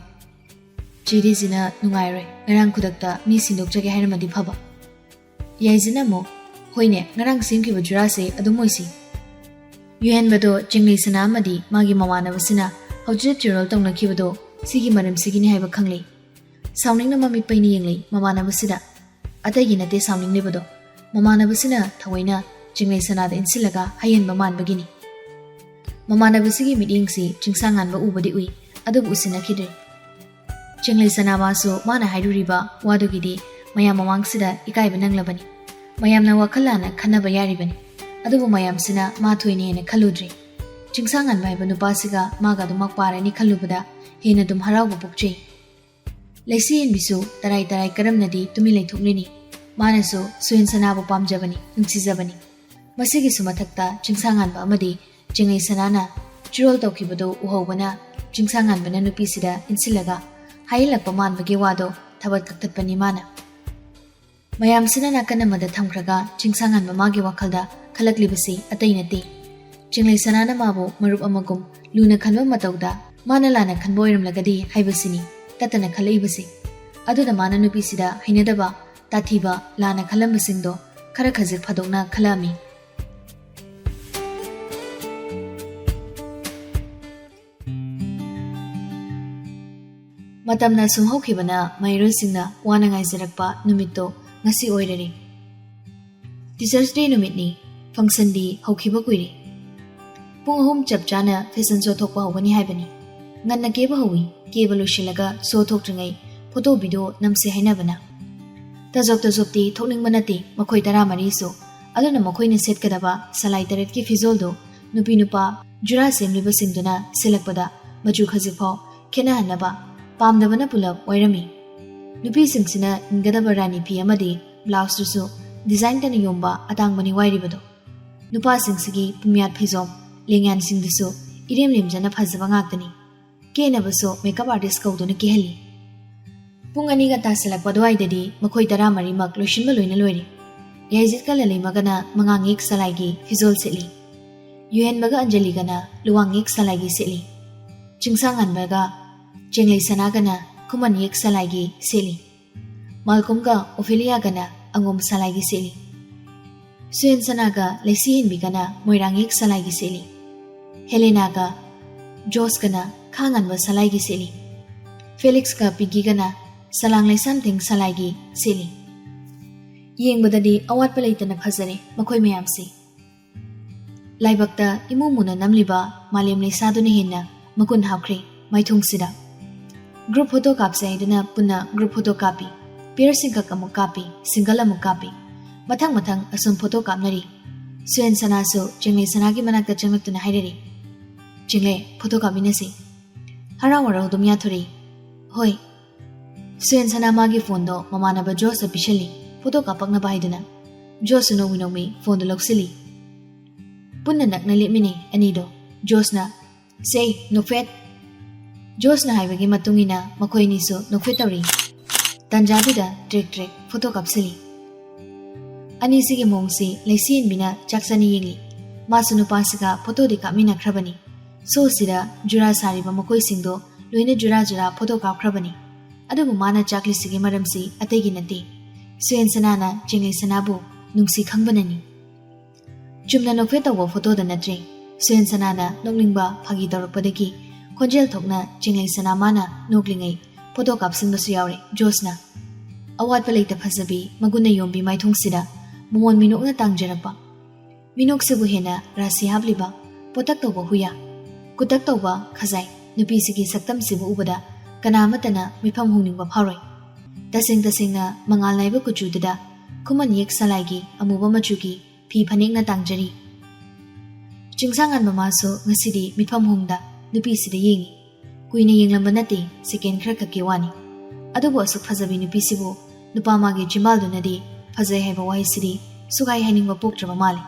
ꯆꯦ ꯗꯦꯖꯤꯅ ꯅꯨꯡꯉꯥꯏꯔꯣꯏ, ꯉꯔꯥꯡ ꯈꯨꯗꯛꯇ ꯃꯤ ꯁꯤꯟꯗꯣꯛꯆꯒꯦ ꯍꯥꯏꯔꯝꯃꯗꯤ ꯐꯕ꯫ ꯌꯥꯏꯖꯅ ꯑꯃꯨꯛ, "ꯍꯣꯏꯅꯦ, ꯉꯔꯥꯡ ꯁꯦꯝꯈꯤꯕ ꯖꯨꯔꯥꯁꯦ ꯑꯗꯨꯝ ꯑꯣꯏꯁꯤ꯫" ꯌꯨꯍꯦꯟꯕꯗꯣ ꯆꯤꯡꯂꯩ ꯁꯅꯥ ꯑꯃꯗꯤ ꯃꯥꯒꯤ ꯃꯃꯥꯟꯅꯕꯁꯤꯅ ꯍꯧꯖꯤꯛ ꯆꯤꯔꯣꯜ ꯇꯧꯅꯈꯤꯕꯗꯣ ꯁꯤꯒꯤ ꯃꯔꯝꯁꯤꯒꯤꯅꯤ ꯍꯥꯏꯕ ꯈꯪꯂꯦ꯫ ꯁꯥꯎꯅꯤꯡꯅ ꯃꯃꯤꯠ ꯄꯩꯅ ꯌꯦꯡꯂꯤ ꯃꯃꯥꯟꯅꯕꯁꯤꯗ꯫ ꯑꯇꯩꯒꯤ ꯅꯠꯇꯦ ꯁꯥꯎꯅꯤꯡꯂꯤꯕꯗꯣ, ꯃꯃꯥꯟꯅꯕꯁꯤꯅ ꯊꯑꯣꯏꯅ ꯆꯤꯡꯂꯩ ꯁꯅꯥꯗ ꯏꯟꯁꯤꯜꯂꯒ ꯍꯩꯍꯟꯕ ꯃꯥꯟꯕꯒꯤꯅꯤ꯫ ꯃꯃꯥꯟꯅꯕꯁꯤꯒꯤ ꯃꯤꯠꯌꯦꯡꯁꯤ ꯆꯤꯡꯁꯥꯡꯉꯥꯟꯕ ꯎꯕꯗꯤ ꯎꯏ, ꯑꯗꯨꯕꯨ ꯎꯁꯤꯟꯅꯈꯤꯗ꯭ꯔꯦ꯫ ꯆꯤꯡꯂꯩ ꯁꯅꯥ ꯃꯥꯁꯨ ꯃꯥꯅ ꯍꯥꯏꯔꯨꯔꯤꯕ ꯋꯥꯗꯨꯒꯤꯗꯤ ꯃꯌꯥꯝ ꯃꯃꯥꯡꯁꯤꯗ ꯏꯀꯥꯏꯕ ꯅꯪꯂꯕꯅꯤ꯫ ꯃꯌꯥꯝꯅ ꯋꯥꯈꯜ ꯂꯥꯟꯅ ꯈꯟꯅꯕ ꯌꯥꯔꯤꯕꯅꯤ, ꯑꯗꯨꯕꯨ ꯃꯌꯥꯝꯁꯤꯅ ꯃꯥ ꯊꯣꯏꯅ ꯍꯦꯟꯅ ꯈꯜꯂꯨꯗ꯭ꯔꯦ꯫ ꯆꯤꯡꯁꯥꯡꯉꯥꯟꯕ ꯍꯥꯏꯕ ꯅꯨꯄꯥꯁꯤꯒ ꯃꯥꯒ ꯑꯗꯨꯃꯛ ꯄꯥꯔꯅꯤ ꯈꯜꯂꯨꯕꯗ ꯍꯦꯟꯅ ꯑꯗꯨꯝ ꯍꯔꯥꯎꯕ ꯄꯣꯛꯆꯩ꯫ ꯂꯩꯁꯤ ꯍꯦꯟꯕꯤꯁꯨ ꯇꯔꯥꯏ ꯇꯔꯥꯏ ꯀꯔꯝꯅꯗꯤ ꯇꯨꯃꯤꯟ ꯂꯩꯊꯣꯛꯂꯤꯅꯤ꯫ ꯃꯥꯅꯁꯨ ꯁꯨꯌꯦꯟ ꯁꯅꯥꯕꯨ ꯄꯥꯝꯖꯕꯅꯤ, ꯅꯨꯡꯁꯤꯖꯕꯅꯤ꯫ ꯃꯁꯤꯒꯤꯁꯨ ꯃꯊꯛꯇ ꯆꯤꯡꯁꯥꯡꯉꯥꯟꯕ ꯑꯃꯗꯤ ꯆꯤꯡꯂꯩ ꯁꯅꯥꯅ ꯆꯤꯔꯣꯜ ꯇꯧꯈꯤꯕꯗꯨ ꯎꯍꯧꯕꯅ ꯆꯤꯡꯁꯥꯡꯉꯥꯟꯕꯅ ꯅꯨꯄꯤꯁꯤꯗ ꯏꯟꯁꯤꯜꯂꯒ ꯍꯥꯏꯍꯜꯂꯛꯄ ꯃꯥꯟꯕꯒꯤ ꯋꯥꯗꯣ ꯊꯕꯛ ꯀꯛꯊꯠꯄꯅꯤ ꯃꯥꯅ꯫ ꯃꯌꯥꯝꯁꯤꯅ ꯅꯥꯀꯟ ꯑꯃꯗ ꯊꯝꯈ꯭ꯔꯒ ꯆꯤꯡꯁꯥꯡꯉꯥꯟꯕ ꯃꯥꯒꯤ ꯋꯥꯈꯜꯗ ꯈꯜꯂꯛꯂꯤꯕꯁꯤ ꯑꯇꯩ ꯅꯠꯇꯦ꯫ ꯆꯤꯡꯂꯩ ꯁꯅꯥꯅ ꯃꯥꯕꯨ ꯃꯔꯨꯞ ꯑꯃꯒꯨꯝ ꯂꯨꯅ ꯈꯟꯕ ꯃꯇꯧꯗ ꯃꯥꯅ ꯂꯥꯟꯅ ꯈꯟꯕ ꯑꯣꯏꯔꯝꯂꯒꯗꯤ ꯍꯥꯏꯕꯁꯤꯅꯤ ꯇꯠꯇꯅ ꯈꯜꯂꯛꯏꯕꯁꯤ꯫ ꯑꯗꯨꯅ ꯃꯥꯅ ꯅꯨꯄꯤꯁꯤꯗ ꯍꯩꯅꯗꯕ, ꯇꯥꯊꯤꯕ, ꯂꯥꯟꯅ ꯈꯜꯂꯝꯕꯁꯤꯡꯗꯣ ꯈꯔ ꯈꯖꯤꯛ ꯐꯥꯗꯣꯛꯅ ꯈꯜꯂꯛꯑꯝꯃꯤ꯫ ꯃꯇꯝꯅ ꯁꯨꯝ ꯍꯧꯈꯤꯕꯅ ꯃꯍꯩꯔꯣꯏꯁꯤꯡꯅ ꯋꯥꯅ ꯉꯥꯏꯖꯔꯛꯄ ꯅꯨꯃꯤꯠꯇꯣ ꯉꯁꯤ ꯑꯣꯏꯔꯔꯦ꯫ Teachers' Day ꯅꯨꯃꯤꯠꯅꯤ, functionꯗꯤ ꯍꯧꯈꯤꯕ ꯀꯨꯏꯔꯦ꯫ ꯄꯨꯡ ꯑꯍꯨꯝ ꯆꯞ ꯆꯥꯅ fashion show ꯊꯣꯛꯄ ꯍꯧꯒꯅꯤ ꯍꯥꯏꯕꯅꯤ꯫ ꯉꯟꯅ ꯀꯦꯕ ꯍꯧꯏ, ꯀꯦꯕ ꯂꯣꯏꯁꯤꯜꯂꯒ show ꯊꯣꯛꯇ꯭ꯔꯤꯉꯩ photo video ꯅꯝꯁꯦ ꯍꯥꯏꯅꯕꯅ꯫ ꯇꯖꯣꯞ ꯇꯖꯣꯞꯇꯤ ꯊꯣꯛꯅꯤꯡꯕ ꯅꯠꯇꯦ ꯃꯈꯣꯏ ꯇꯔꯥꯃꯔꯤꯁꯨ, ꯑꯗꯨꯅ ꯃꯈꯣꯏꯅ ꯁꯦꯠꯀꯗꯕ ꯁꯂꯥꯏ ꯇꯔꯦꯠꯀꯤ ꯐꯤꯖꯣꯜꯗꯨ ꯅꯨꯄꯤ ꯅꯨꯄꯥ ꯖꯨꯔꯥ ꯁꯦꯝꯂꯤꯕꯁꯤꯡꯗꯨꯅ ꯁꯦꯠꯂꯛꯄꯗ ꯃꯆꯨ ꯈꯖꯤꯛꯐꯥꯎ ꯈꯦꯠꯅꯍꯟꯅꯕ ꯄꯥꯝꯗꯕꯅ ꯄꯨꯂꯞ ꯋꯥꯏꯔꯝꯃꯤ꯫ ꯅꯨꯄꯤꯁꯤꯡꯁꯤꯅ ꯏꯟꯒꯗꯕ ꯔꯥꯅꯤ ꯐꯤ ꯑꯃꯗꯤ blouse ꯇꯨꯁꯨ design ꯇꯅ ꯌꯣꯝꯕ ꯑꯇꯥꯡꯕꯅꯤ ꯋꯥꯏꯔꯤꯕꯗꯣ꯫ ꯅꯨꯄꯥꯁꯤꯡꯁꯤꯒꯤ ꯄꯨꯝꯌꯥꯠ ꯐꯩꯖꯣꯝ, ꯂꯦꯡꯌꯥꯟꯁꯤꯡꯗꯨꯁꯨ ꯏꯔꯦꯝ ꯂꯦꯝꯖꯅ ꯐꯖꯕ ꯉꯥꯛꯇꯅꯤ꯫ ꯀꯦꯅꯕꯁꯨ makeup artist ꯀꯧꯗꯨꯅ ꯀꯦꯍꯜꯂꯤ꯫ ꯄꯨꯡ ꯑꯅꯤꯒ ꯇꯥꯁꯤꯜꯂꯛꯄ ꯑꯗꯨꯋꯥꯏꯗꯗꯤ ꯃꯈꯣꯏ ꯇꯔꯥꯃꯔꯤꯃꯛ ꯂꯣꯏꯁꯤꯟꯕ ꯂꯣꯏꯅ ꯂꯣꯏꯔꯦ꯫ ꯌꯥꯏꯖꯤꯠꯀ ꯂꯂꯩꯃꯒꯅ ꯃꯉꯥꯡ ꯌꯦꯛ ꯁꯂꯥꯏꯒꯤ ꯐꯤꯖꯣꯜ ꯁꯦꯠꯂꯤ꯫ ꯌꯨꯍꯦꯟꯕꯒ ꯑꯟꯖꯂꯤꯒꯅ ꯂꯨꯋꯥꯡ ꯌꯦꯛ ꯁꯂꯥꯏꯒꯤ ꯁꯦꯠꯂꯤ꯫ ꯆꯤꯡꯁꯥꯡꯉꯥꯟꯕꯒ ꯆꯦꯡꯂꯩ ꯁꯅꯥꯒꯅ ꯈꯨꯃꯟ ꯌꯦꯛ ꯁꯂꯥꯏꯒꯤ ꯁꯦꯠꯂꯤ꯫ ꯃꯥꯜꯀꯣꯝꯒ ꯑꯣꯐꯦꯂꯤꯌꯥꯒꯅ ꯑꯉꯣꯝ ꯁꯂꯥꯏꯒꯤ ꯁꯦꯠꯂꯤ꯫ ꯁꯨꯌꯦꯟ ꯁꯅꯥꯒ ꯂꯩꯁꯤ ꯍꯦꯟꯕꯤꯒꯅ ꯃꯣꯏꯔꯥꯡ ꯌꯦꯛ ꯁꯂꯥꯏꯒꯤ ꯁꯦꯠꯂꯤ꯫ ꯍꯦꯂꯦꯅꯥꯒ ꯖꯣꯁꯀꯅ ꯈꯥ ꯉꯥꯟꯕ ꯁꯂꯥꯏꯒꯤ ꯁꯦꯠꯂꯤ꯫ ꯐꯦꯂꯤꯛꯁꯀ ꯄꯤꯡꯀꯤꯒꯅ ꯁꯂꯥꯡ ꯂꯩꯁꯥꯝꯊꯦꯡ ꯁꯂꯥꯏꯒꯤ ꯁꯦꯠꯂꯤ꯫ ꯌꯦꯡꯕꯗꯗꯤ ꯑꯋꯥꯠꯄ ꯂꯩꯇꯅ ꯐꯖꯔꯦ ꯃꯈꯣꯏ ꯃꯌꯥꯝꯁꯤ꯫ ꯂꯥꯏꯕꯛꯇ ꯏꯃꯨ ꯃꯨꯅ ꯅꯝꯂꯤꯕ ꯃꯥꯂꯦꯝ ꯂꯩꯁꯥꯗꯨꯅ ꯍꯦꯟꯅ ꯃꯒꯨꯟ ꯍꯥꯞꯈ꯭ꯔꯦ ꯃꯥꯏꯊꯣꯡꯁꯤꯗ꯫ ꯒ꯭ꯔꯨꯞ ꯐꯣꯇꯣ ꯀꯥꯞꯁꯦ ꯍꯥꯏꯗꯨꯅ ꯄꯨꯟꯅ ꯒ꯭ꯔꯨꯞ ꯐꯣꯇꯣ ꯀꯥꯞꯄꯤ꯫ ꯄꯤꯌꯔ ꯁꯤꯡꯈꯛ ꯑꯃꯨꯛ ꯀꯥꯞꯄꯤ, ꯁꯤꯡꯒꯜ ꯑꯃꯨꯛ ꯀꯥꯞꯄꯤ꯫ ꯃꯊꯪ ꯃꯊꯪ ꯑꯁꯨꯝ ꯐꯣꯇꯣ ꯀꯥꯞꯅꯔꯤ꯫ ꯁꯨꯌꯦꯟ ꯁꯅꯥꯁꯨ ꯆꯤꯡꯂꯩ ꯁꯅꯥꯒꯤ ꯃꯅꯥꯛꯇ ꯆꯪꯂꯛꯇꯨꯅ ꯍꯥꯏꯔꯔꯤ, "ꯆꯤꯡꯂꯩ, ꯐꯣꯇꯣ ꯀꯥꯞꯃꯤꯟꯅꯁꯤ꯫" ꯍꯔꯥꯎ ꯍꯔꯥꯎ ꯑꯗꯨꯝ ꯌꯥꯊꯣꯔꯛꯏ꯫ "ꯍꯣꯏ꯫" ꯁꯨꯌꯦꯟ ꯁꯅꯥ ꯃꯥꯒꯤ ꯐꯣꯟꯗꯣ ꯃꯃꯥꯟꯅꯕ ꯖꯣꯁꯇ ꯄꯤꯁꯜꯂꯤ, ꯐꯣꯇꯣ ꯀꯥꯞꯄꯛꯅꯕ ꯍꯥꯏꯗꯨꯅ꯫ ꯖꯣꯁꯁꯨ ꯅꯣꯡꯃꯤ ꯅꯣꯡꯃꯤ ꯐꯣꯟꯗꯣ ꯂꯧꯁꯤꯜꯂꯤ꯫ ꯄꯨꯟꯅ ꯅꯛꯅ ꯂꯦꯞꯃꯤꯟꯅꯩ ꯑꯅꯤꯗꯣ꯫ ꯖꯣꯁꯅ, "ꯁꯦ, ꯅꯣꯛꯐꯦꯠ!" ꯖꯣꯁꯅ ꯍꯥꯏꯕꯒꯤ ꯃꯇꯨꯡ ꯏꯟꯅ ꯃꯈꯣꯏ ꯑꯅꯤꯁꯨ ꯅꯣꯛꯐꯦꯠ ꯇꯧꯔꯤ꯫ ꯇꯟꯖꯥꯗꯨꯗ ꯇ꯭ꯔꯦꯛ ꯇ꯭ꯔꯦꯛ ꯐꯣꯇꯣ ꯀꯥꯞꯁꯤꯜꯂꯤ꯫ ꯑꯅꯤꯁꯤꯒꯤ ꯃꯑꯣꯡꯁꯤ ꯂꯩꯁꯤꯟꯕꯤꯅ ꯆꯥꯛ ꯆꯥꯅ ꯌꯦꯡꯂꯤ꯫ ꯃꯥꯁꯨ ꯅꯨꯄꯥꯁꯤꯒ ꯐꯣꯇꯣꯗꯤ ꯀꯥꯞꯃꯤꯟꯅꯈ꯭ꯔꯕꯅꯤ꯫ ꯁꯣꯁꯤꯗ ꯖꯨꯔꯥ ꯁꯥꯔꯤꯕ ꯃꯈꯣꯏꯁꯤꯡꯗꯣ ꯂꯣꯏꯅ ꯖꯨꯔꯥ ꯖꯨꯔꯥ ꯐꯣꯇꯣ ꯀꯥꯞꯈ꯭ꯔꯕꯅꯤ꯫ ꯑꯗꯨꯕꯨ ꯃꯥꯅ ꯆꯥꯛꯂꯤꯁꯤꯒꯤ ꯃꯔꯝꯁꯤ ꯑꯇꯩꯒꯤ ꯅꯠꯇꯦ꯫ ꯁꯨꯌꯦꯟ ꯁꯅꯥꯅ ꯆꯦꯡꯂꯩ ꯁꯅꯥꯕꯨ ꯅꯨꯡꯁꯤ ꯈꯪꯕꯅꯅꯤ꯫ ꯆꯨꯝꯅ ꯅꯣꯛꯐꯦꯠ ꯇꯧꯕ ꯐꯣꯇꯣꯗ ꯅꯠꯇ꯭ꯔꯦ꯫ ꯁꯨꯌꯦꯟ ꯁꯅꯥꯅ ꯅꯣꯛꯅꯤꯡꯕ ꯐꯥꯒꯤ ꯇꯧꯔꯛꯄꯗꯒꯤ ꯈꯣꯟꯖꯦꯜ ꯊꯣꯛꯅ ꯆꯤꯡꯂꯩ ꯁꯅꯥ ꯃꯥꯅ ꯅꯣꯛꯂꯤꯉꯩ ꯐꯣꯇꯣ ꯀꯥꯞꯁꯤꯟꯕꯁꯨ ꯌꯥꯎꯔꯦ ꯖꯣꯁꯅ꯫ ꯑꯋꯥꯠꯄ ꯂꯩꯇ ꯐꯖꯕꯤ ꯃꯒꯨꯟꯅ ꯌꯣꯝꯕꯤ ꯃꯥꯏꯊꯣꯡꯁꯤꯗ ꯃꯃꯣꯟ ꯃꯤꯅꯣꯛꯅ ꯇꯥꯡꯖꯔꯛꯄ꯫ ꯃꯤꯅꯣꯛꯁꯤꯕꯨ ꯍꯦꯟꯅ ꯔꯥꯁꯤ ꯍꯥꯞꯂꯤꯕ ꯄꯣꯇꯛ ꯇꯧꯕ ꯍꯨꯌꯥ, ꯀꯨꯇꯛ ꯇꯧꯕ ꯈꯖꯥꯏ, ꯅꯨꯄꯤꯁꯤꯒꯤ ꯁꯛꯇꯝꯁꯤꯕꯨ ꯎꯕꯗ ꯀꯅꯥ ꯑꯃꯠꯇꯅ ꯃꯤꯐꯝ ꯍꯣꯡꯅꯤꯡꯕ ꯐꯥꯎꯔꯣꯏ꯫ ꯇꯁꯦꯡ ꯇꯁꯦꯡꯅ ꯃꯉꯥꯜ ꯅꯥꯏꯕ ꯀꯨꯆꯨꯗꯨꯗ ꯈꯨꯃꯟ ꯌꯦꯛ ꯁꯂꯥꯏꯒꯤ ꯑꯃꯨꯕ ꯃꯆꯨꯒꯤ ꯐꯤ ꯐꯅꯦꯛꯅ ꯇꯥꯡꯖꯔꯤ꯫ ꯆꯤꯡꯁꯥꯡꯉꯥꯟꯕ ꯃꯥꯁꯨ ꯉꯁꯤꯗꯤ ꯃꯤꯐꯝ ꯍꯣꯡꯗ ꯅꯨꯄꯤꯁꯤꯗ ꯌꯦꯡꯉꯤ꯫ ꯀꯨꯏꯅ ꯌꯦꯡꯂꯝꯕ ꯅꯠꯇꯦ, ꯁꯦꯀꯦꯟ ꯈꯔ ꯈꯛꯀꯤ ꯋꯥꯅꯤ꯫ ꯑꯗꯨꯕꯨ ꯑꯁꯨꯛ ꯐꯖꯕꯤ ꯅꯨꯄꯤꯁꯤꯕꯨ ꯅꯨꯄꯥ ꯃꯥꯒꯤ ꯆꯤꯝꯕꯥꯜꯗꯨꯅꯗꯤ ꯐꯖꯩ ꯍꯥꯏꯕ ꯋꯥꯍꯩꯁꯤꯗꯤ ꯁꯨꯒꯥꯏ ꯍꯥꯏꯅꯤꯡꯕ ꯄꯣꯛꯇ꯭ꯔꯕ ꯃꯥꯜꯂꯤ꯫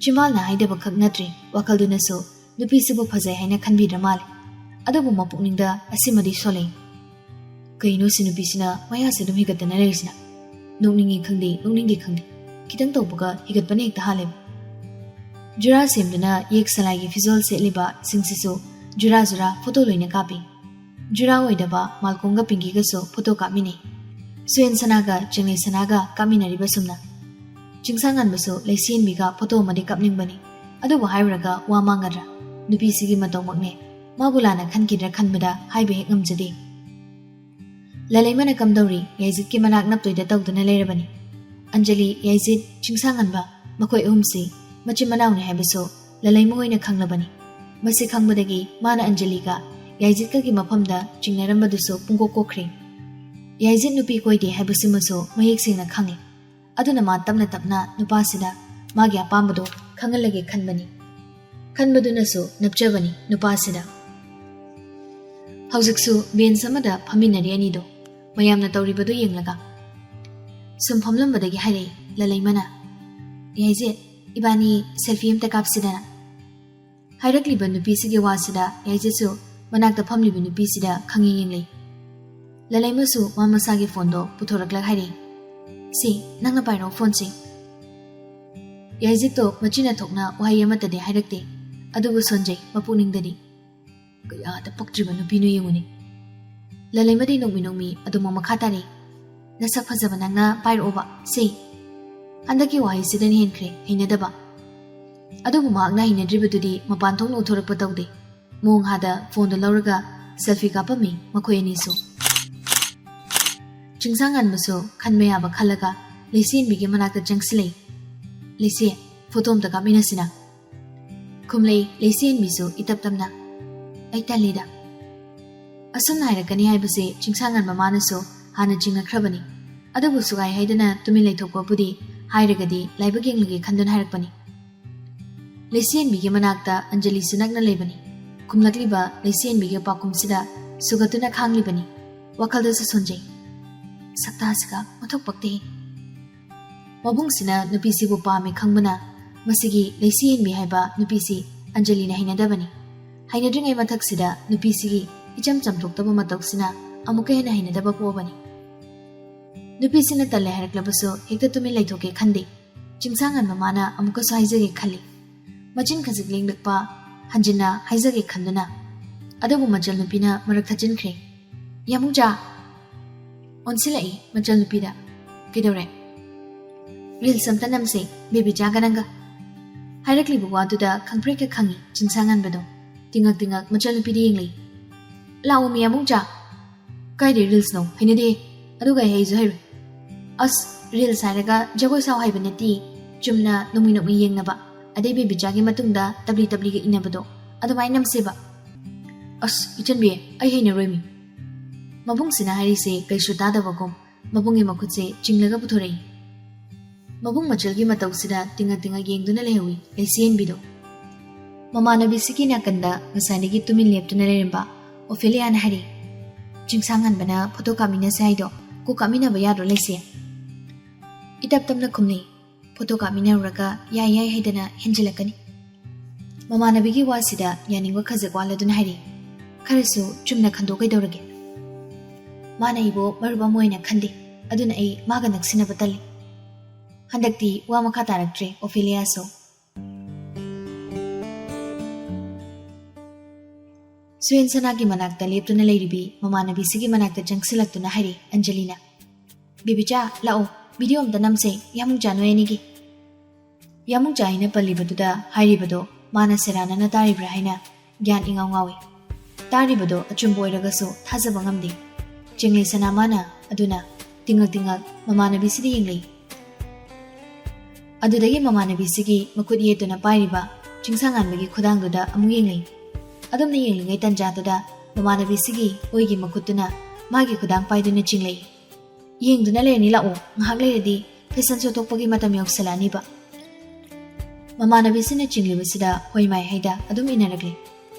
ꯆꯤꯝꯕꯥꯜꯅ ꯍꯥꯏꯗꯕ ꯈꯛ ꯅꯠꯇ꯭ꯔꯦ, ꯋꯥꯈꯜꯗꯨꯅꯁꯨ ꯅꯨꯄꯤꯁꯤꯕꯨ ꯐꯖꯩ ꯍꯥꯏꯅ ꯈꯟꯕꯤꯗ꯭ꯔ ꯃꯥꯜꯂꯤ꯫ ꯑꯗꯨꯕꯨ ꯃꯄꯨꯛꯅꯤꯡꯗ ꯑꯁꯤꯃꯗꯤ ꯁꯣꯜꯂꯦ꯫ ꯀꯩꯅꯣ ꯁꯤ ꯅꯨꯄꯤꯁꯤꯅ ꯃꯌꯥꯁꯦ ꯑꯗꯨꯝ ꯍꯤꯒꯠꯇꯅ ꯂꯩꯔꯤꯁꯤꯅ? ꯅꯣꯛꯅꯤꯡꯉꯤ ꯈꯪꯗꯦ, ꯅꯣꯛꯅꯤꯡꯗꯦ ꯈꯪꯗꯦ, ꯈꯤꯇꯪ ꯇꯧꯕꯒ ꯍꯤꯒꯠꯄꯅ ꯍꯦꯛꯇ ꯍꯥꯜꯂꯦꯕ꯫ ꯖꯨꯔꯥ ꯁꯦꯝꯗꯨꯅ ꯌꯦꯛ ꯁꯂꯥꯏꯒꯤ ꯐꯤꯖꯣꯜ ꯁꯦꯠꯂꯤꯕ ꯁꯤꯡꯁꯤꯁꯨ ꯖꯨꯔꯥ ꯖꯨꯔꯥ ꯐꯣꯇꯣ ꯂꯣꯏꯅ ꯀꯥꯞꯄꯤ꯫ ꯖꯨꯔꯥ ꯑꯣꯏꯗꯕ ꯃꯥꯜꯀꯣꯝꯒ ꯄꯤꯡꯀꯤꯒꯁꯨ ꯐꯣꯇꯣ ꯀꯥꯞꯃꯤꯟꯅꯩ꯫ ꯁꯨꯌꯦꯟ ꯁꯅꯥꯒ ꯆꯤꯡꯂꯩ ꯁꯅꯥꯒ ꯀꯥꯞꯃꯤꯟꯅꯔꯤꯕ ꯁꯨꯝꯅ꯫ ꯆꯤꯡꯁꯥꯡꯉꯥꯟꯕꯁꯨ ꯂꯩꯁꯦꯟꯕꯤꯒ ꯐꯣꯇꯣ ꯑꯃꯗꯤ ꯀꯥꯞꯅꯤꯡꯕꯅꯤ꯫ ꯑꯗꯨꯕꯨ ꯍꯥꯏꯔꯨꯔꯒ ꯋꯥ ꯃꯥꯡꯒꯗ꯭ꯔꯥ? ꯅꯨꯄꯤꯁꯤꯒꯤ ꯃꯇꯧꯃꯛꯅꯦ꯫ ꯃꯥꯕꯨ ꯂꯥꯟꯅ ꯈꯟꯈꯤꯗ꯭ꯔꯥ ꯈꯟꯕꯗ ꯍꯥꯏꯕ ꯍꯦꯛ ꯉꯝꯖꯗꯦ꯫ ꯂꯂꯩꯃꯅ ꯀꯝꯗꯧꯔꯤ ꯌꯥꯏꯖꯤꯠꯀꯤ ꯃꯅꯥꯛ ꯅꯞꯇꯣꯏꯗ ꯇꯧꯗꯨꯅ ꯂꯩꯔꯕꯅꯤ꯫ ꯑꯟꯖꯂꯤ, ꯌꯥꯏꯖꯤꯠ, ꯆꯤꯡꯁꯥꯡꯉꯥꯟꯕ, ꯃꯈꯣꯏ ꯑꯍꯨꯝꯁꯤ ꯃꯆꯤꯟ ꯃꯅꯥꯎꯅꯤ ꯍꯥꯏꯕꯁꯨ ꯂꯂꯩꯃ ꯍꯣꯏꯅ ꯈꯪꯂꯕꯅꯤ꯫ ꯃꯁꯤ ꯈꯪꯕꯗꯒꯤ ꯃꯥꯅ ꯑꯟꯖꯂꯤꯒ ꯌꯥꯏꯖꯤꯠꯀꯒꯤ ꯃꯐꯝꯗ ꯆꯤꯡꯅꯔꯝꯕꯗꯨꯁꯨ ꯄꯨꯡꯀꯣꯛ ꯀꯣꯛꯈ꯭ꯔꯦ꯫ ꯌꯥꯏꯖꯤꯠ ꯅꯨꯄꯤ ꯀꯣꯏꯗꯦ ꯍꯥꯏꯕꯁꯤꯃꯁꯨ ꯃꯌꯦꯛ ꯁꯦꯡꯅ ꯈꯪꯉꯤ꯫ ꯑꯗꯨꯅ ꯃꯥ ꯇꯞꯅ ꯇꯞꯅ ꯅꯨꯄꯥꯁꯤꯗ ꯃꯥꯒꯤ ꯑꯄꯥꯝꯕꯗꯣ ꯈꯪꯍꯜꯂꯒꯦ ꯈꯟꯕꯅꯤ꯫ ꯈꯟꯕꯗꯨꯅꯁꯨ ꯅꯞꯆꯕꯅꯤ ꯅꯨꯄꯥꯁꯤꯗ꯫ ꯍꯧꯖꯤꯛꯁꯨ ꯕꯦꯟꯁ ꯑꯃꯗ ꯐꯝꯃꯤꯟꯅꯔꯤ ꯑꯅꯤꯗꯣ, ꯃꯌꯥꯝꯅ ꯇꯧꯔꯤꯕꯗꯨ ꯌꯦꯡꯂꯒ꯫ ꯁꯨꯝ ꯐꯝꯂꯝꯕꯗꯒꯤ ꯍꯥꯏꯔꯛꯏ ꯂꯂꯩꯃꯅ, "ꯌꯥꯏꯖꯤꯠ, ꯏꯕꯥꯅꯤ ꯁꯦꯜꯐꯤ ꯑꯝꯇ ꯀꯥꯞꯁꯤꯗꯅ?" ꯍꯥꯏꯔꯛꯂꯤꯕ ꯅꯨꯄꯤꯁꯤꯒꯤ ꯋꯥꯁꯤꯗ ꯌꯥꯏꯖꯤꯠꯁꯨ ꯃꯅꯥꯛꯇ ꯐꯝꯂꯤꯕ ꯅꯨꯄꯤꯁꯤꯗ ꯈꯪꯌꯦꯡ ꯌꯦꯡꯂꯤ꯫ ꯂꯂꯩꯃꯁꯨ ꯃꯥ ꯃꯁꯥꯒꯤ ꯐꯣꯟꯗꯣ ꯄꯨꯊꯣꯔꯛꯂꯒ ꯍꯥꯏꯔꯛꯏ, "ꯁꯤ, ꯅꯪꯅ ꯄꯥꯏꯔꯛꯑꯣ ꯐꯣꯟꯁꯤ꯫" ꯌꯥꯏꯖꯤꯠꯇꯣ ꯃꯆꯤꯟ ꯊꯣꯛꯅ ꯋꯥꯍꯩ ꯑꯃꯠꯇꯗꯤ ꯍꯥꯏꯔꯛꯇꯦ, ꯑꯗꯨꯕꯨ ꯁꯣꯟꯖꯩ ꯃꯄꯨꯛꯅꯤꯡꯗꯗꯤ꯫ ꯀꯌꯥꯗ ꯄꯛꯇ꯭ꯔꯤꯕ ꯅꯨꯄꯤꯅꯣ ꯌꯦꯡꯉꯨꯅꯦ꯫ ꯂꯂꯩꯃꯗꯤ ꯅꯣꯡꯃꯤ ꯅꯣꯡꯃꯤ ꯑꯗꯨꯃꯛ ꯃꯈꯥ ꯇꯥꯔꯤ, "ꯅꯁꯛ ꯐꯖꯕ ꯅꯪꯅ ꯄꯥꯏꯔꯛꯑꯣꯕ ꯁꯤ꯫" ꯍꯟꯗꯛꯀꯤ ꯋꯥꯍꯩꯁꯤꯗꯅ ꯍꯦꯟꯈ꯭ꯔꯦ ꯍꯩꯅꯗꯕ꯫ ꯑꯗꯨꯕꯨ ꯃꯍꯥꯛꯅ ꯍꯩꯅꯗ꯭ꯔꯤꯕꯗꯨꯗꯤ ꯃꯄꯥꯟ ꯊꯣꯛꯅ ꯎꯠꯊꯣꯔꯛꯄ ꯇꯧꯗꯦ꯫ ꯃꯣꯡ ꯍꯥꯗ ꯐꯣꯟꯗꯨ ꯂꯧꯔꯒ ꯁꯦꯜꯐꯤ ꯀꯥꯞꯄꯝꯃꯤ ꯃꯈꯣꯏ ꯑꯅꯤꯁꯨ꯫ ꯆꯤꯡꯁꯥꯡꯉꯥꯟꯕꯁꯨ ꯈꯟꯕ ꯌꯥꯕ ꯈꯜꯂꯒ ꯂꯩꯁꯦꯟꯕꯤꯒꯤ ꯃꯅꯥꯛꯇ ꯆꯪꯁꯤꯜꯂꯛꯏ꯫ "ꯂꯩꯁꯦ, ꯐꯣꯇꯣ ꯑꯝꯇ ꯀꯥꯞꯃꯤꯟꯅꯁꯤꯅ?" ꯈꯨꯝꯂꯛꯏ ꯂꯩꯁꯦꯟꯕꯤꯁꯨ ꯏꯇꯞ ꯇꯞꯅ, "ꯑꯩ ꯇꯜꯂꯤꯗ꯫" ꯑꯁꯨꯝꯅ ꯍꯥꯏꯔꯛꯀꯅꯤ ꯍꯥꯏꯕꯁꯦ ꯆꯤꯡꯁꯥꯡꯉꯥꯟꯕ ꯃꯥꯅꯁꯨ ꯍꯥꯟꯅ ꯆꯤꯡꯅꯈ꯭ꯔꯕꯅꯤ꯫ ꯑꯗꯨꯕꯨ ꯁꯨꯒꯥꯏ ꯍꯥꯏꯗꯅ ꯇꯨꯃꯤꯟ ꯂꯩꯊꯣꯛꯄꯕꯨꯗꯤ ꯍꯥꯏꯔꯒꯗꯤ ꯂꯥꯏꯕꯛ ꯌꯦꯡꯂꯒꯦ ꯈꯟꯗꯨꯅ ꯍꯥꯏꯔꯛꯄꯅꯤ꯫ ꯂꯩꯁꯦꯟꯕꯤꯒꯤ ꯃꯅꯥꯛꯇ ꯑꯟꯖꯂꯤꯁꯨ ꯅꯛꯅ ꯂꯩꯕꯅꯤ꯫ ꯈꯨꯝꯂꯛꯂꯤꯕ ꯂꯩꯁꯦꯟꯕꯤꯒꯤ ꯄꯥꯎꯈꯨꯝꯁꯤꯗ ꯁꯨꯒꯠꯇꯨꯅ ꯈꯥꯡꯂꯤꯕꯅꯤ꯫ ꯋꯥꯈꯜꯗꯁꯨ ꯁꯣꯟꯖꯩ꯫ ꯁꯛꯇꯥꯁꯤꯒ ꯃꯊꯧ ꯄꯛꯇꯦ꯫ ꯃꯕꯨꯡꯁꯤꯅ ꯅꯨꯄꯤꯁꯤꯕꯨ ꯄꯥꯝꯃꯤ ꯈꯪꯕꯅ ꯃꯁꯤꯒꯤ ꯂꯩꯁꯦꯟꯕꯤ ꯍꯥꯏꯕ ꯅꯨꯄꯤꯁꯤ ꯑꯟꯖꯂꯤꯅ ꯍꯩꯅꯗꯕꯅꯤ꯫ ꯍꯩꯅꯗ꯭ꯔꯤꯉꯩ ꯃꯊꯛꯁꯤꯗ ꯅꯨꯄꯤꯁꯤꯒꯤ ꯏꯆꯝ ꯆꯝꯊꯣꯛꯇꯕ ꯃꯇꯧꯁꯤꯅ ꯑꯃꯨꯛꯀ ꯍꯦꯟꯅ ꯍꯩꯅꯗꯕ ꯄꯣꯛꯑꯕꯅꯤ꯫ ꯅꯨꯄꯤꯁꯤꯅ ꯇꯜꯂꯦ ꯍꯥꯏꯔꯛꯂꯕꯁꯨ ꯍꯦꯛꯇ ꯇꯨꯃꯤꯟ ꯂꯩꯊꯣꯛꯀꯦ ꯈꯟꯗꯦ꯫ ꯆꯤꯡꯁꯥꯡꯉꯟꯕ ꯃꯥꯅ ꯑꯃꯨꯛꯀꯁꯨ ꯍꯥꯏꯖꯒꯦ ꯈꯜꯂꯤ꯫ ꯃꯆꯤꯟ ꯈꯖꯤꯛ ꯂꯦꯡꯂꯛꯄ ꯍꯟꯖꯤꯟꯅ ꯍꯥꯏꯖꯒꯦ ꯈꯟꯗꯨꯅ, ꯑꯗꯨꯕꯨ ꯃꯆꯜ ꯅꯨꯄꯤꯅ ꯃꯔꯛ ꯊꯠꯆꯤꯟꯈ꯭ꯔꯦ꯫ "ꯌꯥꯃꯨꯡꯖꯥ!" ꯑꯣꯟꯁꯤꯜꯂꯛꯏ ꯃꯆꯜ ꯅꯨꯄꯤꯗ꯫ "ꯀꯩꯗꯧꯔꯦ?" "Reels ꯑꯝꯇ ꯅꯝꯁꯦ, ꯕꯦꯕꯤꯆꯥꯒ ꯅꯪꯒ꯫" ꯍꯥꯏꯔꯛꯂꯤꯕ ꯋꯥꯗꯨꯗ ꯈꯪꯄ꯭ꯔꯦꯛꯀ ꯈꯪꯉꯤ ꯆꯤꯡꯁꯥꯡꯉꯟꯕꯗꯣ꯫ ꯇꯤꯡꯉꯛ ꯇꯤꯡꯉꯛ ꯃꯆꯜ ꯅꯨꯄꯤꯗ ꯌꯦꯡꯂꯛꯏ꯫ "ꯂꯥꯛꯑꯣꯃꯤ ꯌꯥꯃꯨꯡꯖꯥ!" "ꯀꯥꯏꯗꯩ Reels ꯅꯣ? ꯍꯩꯅꯗꯦ꯫ ꯑꯗꯨꯒ ꯑꯩ ꯍꯩꯁꯨ ꯍꯩꯔꯣꯏ꯫" "ꯑꯁ, Reels ꯍꯥꯏꯔꯒ ꯖꯒꯣꯏ ꯁꯥꯎ ꯍꯥꯏꯕ ꯅꯠꯇꯦ, ꯆꯨꯝꯅ ꯅꯣꯡꯃꯩ ꯅꯣꯡꯃꯩ ꯌꯦꯡꯅꯕ, ꯑꯗꯩ ꯕꯦꯕꯤꯆꯥꯒꯤ ꯃꯇꯨꯡꯗ ꯇꯞꯂꯤ ꯇꯞꯂꯤꯒ ꯏꯟꯅꯕꯗꯣ, ꯑꯗꯨꯃꯥꯏꯅ ꯅꯝꯁꯦꯕ꯫" "ꯑꯁ, ꯏꯆꯟꯕꯤ, ꯑꯩ ꯍꯩꯅꯔꯣꯏꯃꯤ꯫" ꯃꯕꯨꯡꯁꯤꯅ ꯍꯥꯏꯔꯤꯁꯦ ꯀꯩꯁꯨ ꯇꯥꯗꯕꯒꯨꯝ ꯃꯕꯨꯡꯒꯤ ꯃꯈꯨꯠꯁꯦ ꯆꯤꯡꯂꯒ ꯄꯨꯊꯣꯔꯛꯏ꯫ ꯃꯕꯨꯡ ꯃꯆꯜꯒꯤ ꯃꯇꯧꯁꯤꯗ ꯇꯤꯡꯉ ꯇꯤꯡꯉ ꯌꯦꯡꯗꯨꯅ ꯂꯩꯍꯧꯏ ꯂꯩꯆꯦꯟꯕꯤꯗꯣ꯫ ꯃꯃꯥꯟꯅꯕꯤꯁꯤꯒꯤ ꯅꯥꯀꯟꯗ ꯉꯁꯥꯏꯗꯒꯤ ꯇꯨꯃꯤꯟ ꯂꯦꯞꯇꯨꯅ ꯂꯩꯔꯝꯕ ꯑꯣꯐꯦꯂꯤꯌꯥꯅ ꯍꯥꯏꯔꯤ, "ꯆꯤꯡꯁꯥꯡꯉꯟꯕꯅ ꯐꯣꯇꯣ ꯀꯥꯞꯃꯤꯟꯅꯁꯦ ꯍꯥꯏꯗꯣ ꯀꯣꯛ ꯀꯥꯞꯃꯤꯟꯅꯕ ꯌꯥꯗ꯭ꯔꯣ ꯂꯩꯆꯦ?" ꯏꯇꯞ ꯇꯞꯅ ꯈꯨꯝꯅꯩ꯫ "ꯐꯣꯇꯣ ꯀꯥꯞꯃꯤꯟꯅꯔꯨꯔꯒ ꯌꯥꯏ ꯌꯥꯏ ꯍꯥꯏꯗꯅ ꯍꯦꯟꯖꯤꯜꯂꯛꯀꯅꯤ꯫" ꯃꯃꯥꯟꯅꯕꯤꯒꯤ ꯋꯥꯁꯤꯗ ꯌꯥꯅꯤꯡꯕ ꯈꯖꯤꯛ ꯋꯥꯠꯂꯗꯨꯅ ꯍꯥꯏꯔꯤ, "ꯈꯔꯁꯨ ꯆꯨꯝꯅ ꯈꯟꯗꯣꯛ ꯀꯩꯗꯧꯔꯒꯦ? ꯃꯥꯅ ꯑꯩꯕꯨ ꯃꯔꯨꯞ ꯑꯃ ꯑꯣꯏꯅ ꯈꯟꯗꯦ, ꯑꯗꯨꯅ ꯑꯩ ꯃꯥꯒ ꯅꯛꯁꯤꯟꯅꯕ ꯇꯜꯂꯤ꯫" ꯍꯟꯗꯛꯇꯤ ꯋꯥ ꯃꯈꯥ ꯇꯥꯔꯛꯇ꯭ꯔꯦ ꯑꯣꯐꯦꯂꯤꯌꯥꯁꯨ꯫ ꯁꯨꯌꯦꯟ ꯁꯅꯥꯒꯤ ꯃꯅꯥꯛꯇ ꯂꯦꯞꯇꯨꯅ ꯂꯩꯔꯤꯕꯤ ꯃꯃꯥꯟꯅꯕꯤꯁꯤꯒꯤ ꯃꯅꯥꯛꯇ ꯆꯪꯁꯤꯜꯂꯛꯇꯨꯅ ꯍꯥꯏꯔꯤ ꯑꯟꯖꯂꯤꯅ, "ꯕꯦꯕꯤꯆꯥ, ꯂꯥꯛꯑꯣ, ꯚꯤꯗꯤꯑꯣ ꯑꯝꯇ ꯅꯝꯁꯦ, ꯌꯥꯃꯨꯡꯆꯥ ꯅꯣꯏ ꯑꯅꯤꯒꯤ꯫" ꯌꯥꯃꯨꯡꯆꯥ ꯍꯥꯏꯅ ꯄꯜꯂꯤꯕꯗꯨꯗ ꯍꯥꯏꯔꯤꯕꯗꯣ ꯃꯥꯅ ꯁꯦꯔꯥꯟꯅꯅ ꯇꯥꯔꯤꯕ꯭ꯔꯥ ꯍꯥꯏꯅ ꯒ꯭ꯌꯥꯟ ꯏꯉꯥꯎ ꯉꯥꯎꯏ꯫ ꯇꯥꯔꯤꯕꯗꯣ ꯑꯆꯨꯝꯕ ꯑꯣꯏꯔꯒꯁꯨ ꯊꯥꯖꯕ ꯉꯝꯗꯦ꯫ ꯆꯤꯡꯂꯩ ꯁꯅꯥ ꯃꯥꯅ ꯑꯗꯨꯅ ꯇꯤꯡꯉꯛ ꯇꯤꯡꯉꯛ ꯃꯃꯥꯟꯅꯕꯤꯁꯤꯗ ꯌꯦꯡꯂꯛꯏ꯫ ꯑꯗꯨꯗꯒꯤ ꯃꯃꯥꯟꯅꯕꯤꯁꯤꯒꯤ ꯃꯈꯨꯠ ꯌꯦꯠꯇꯨꯅ ꯄꯥꯏꯔꯤꯕ ꯆꯤꯡꯁꯥꯡꯉꯥꯟꯕꯒꯤ ꯈꯨꯗꯥꯡꯗꯨꯗ ꯑꯃꯨꯛ ꯌꯦꯡꯂꯛꯏ꯫ ꯑꯗꯨꯝꯅ ꯌꯦꯡꯂꯤꯉꯩ ꯇꯟꯖꯥꯗꯨꯗ ꯃꯃꯥꯟꯅꯕꯤꯁꯤꯒꯤ ꯑꯣꯏꯒꯤ ꯃꯈꯨꯠꯇꯨꯅ ꯃꯥꯒꯤ ꯈꯨꯗꯥꯡ ꯄꯥꯏꯗꯨꯅ ꯆꯤꯡꯂꯛꯏ꯫ "ꯌꯦꯡꯗꯨꯅ ꯂꯩꯔꯅꯤ, ꯂꯥꯛꯑꯣ, ꯉꯥꯏꯍꯥꯛ ꯂꯩꯔꯗꯤ ꯐꯦꯁꯟ ꯁꯣ ꯊꯣꯛꯄꯒꯤ ꯃꯇꯝ ꯌꯧꯁꯤꯜꯂꯛꯑꯅꯤꯕ꯫" ꯃꯃꯥꯟꯅꯕꯤꯁꯤꯅ ꯆꯤꯡꯂꯤꯕꯁꯤꯗ ꯍꯣꯏ ꯃꯥꯏ ꯍꯥꯏꯗ ꯑꯗꯨꯝ ꯏꯟꯅꯔꯛꯂꯤ꯫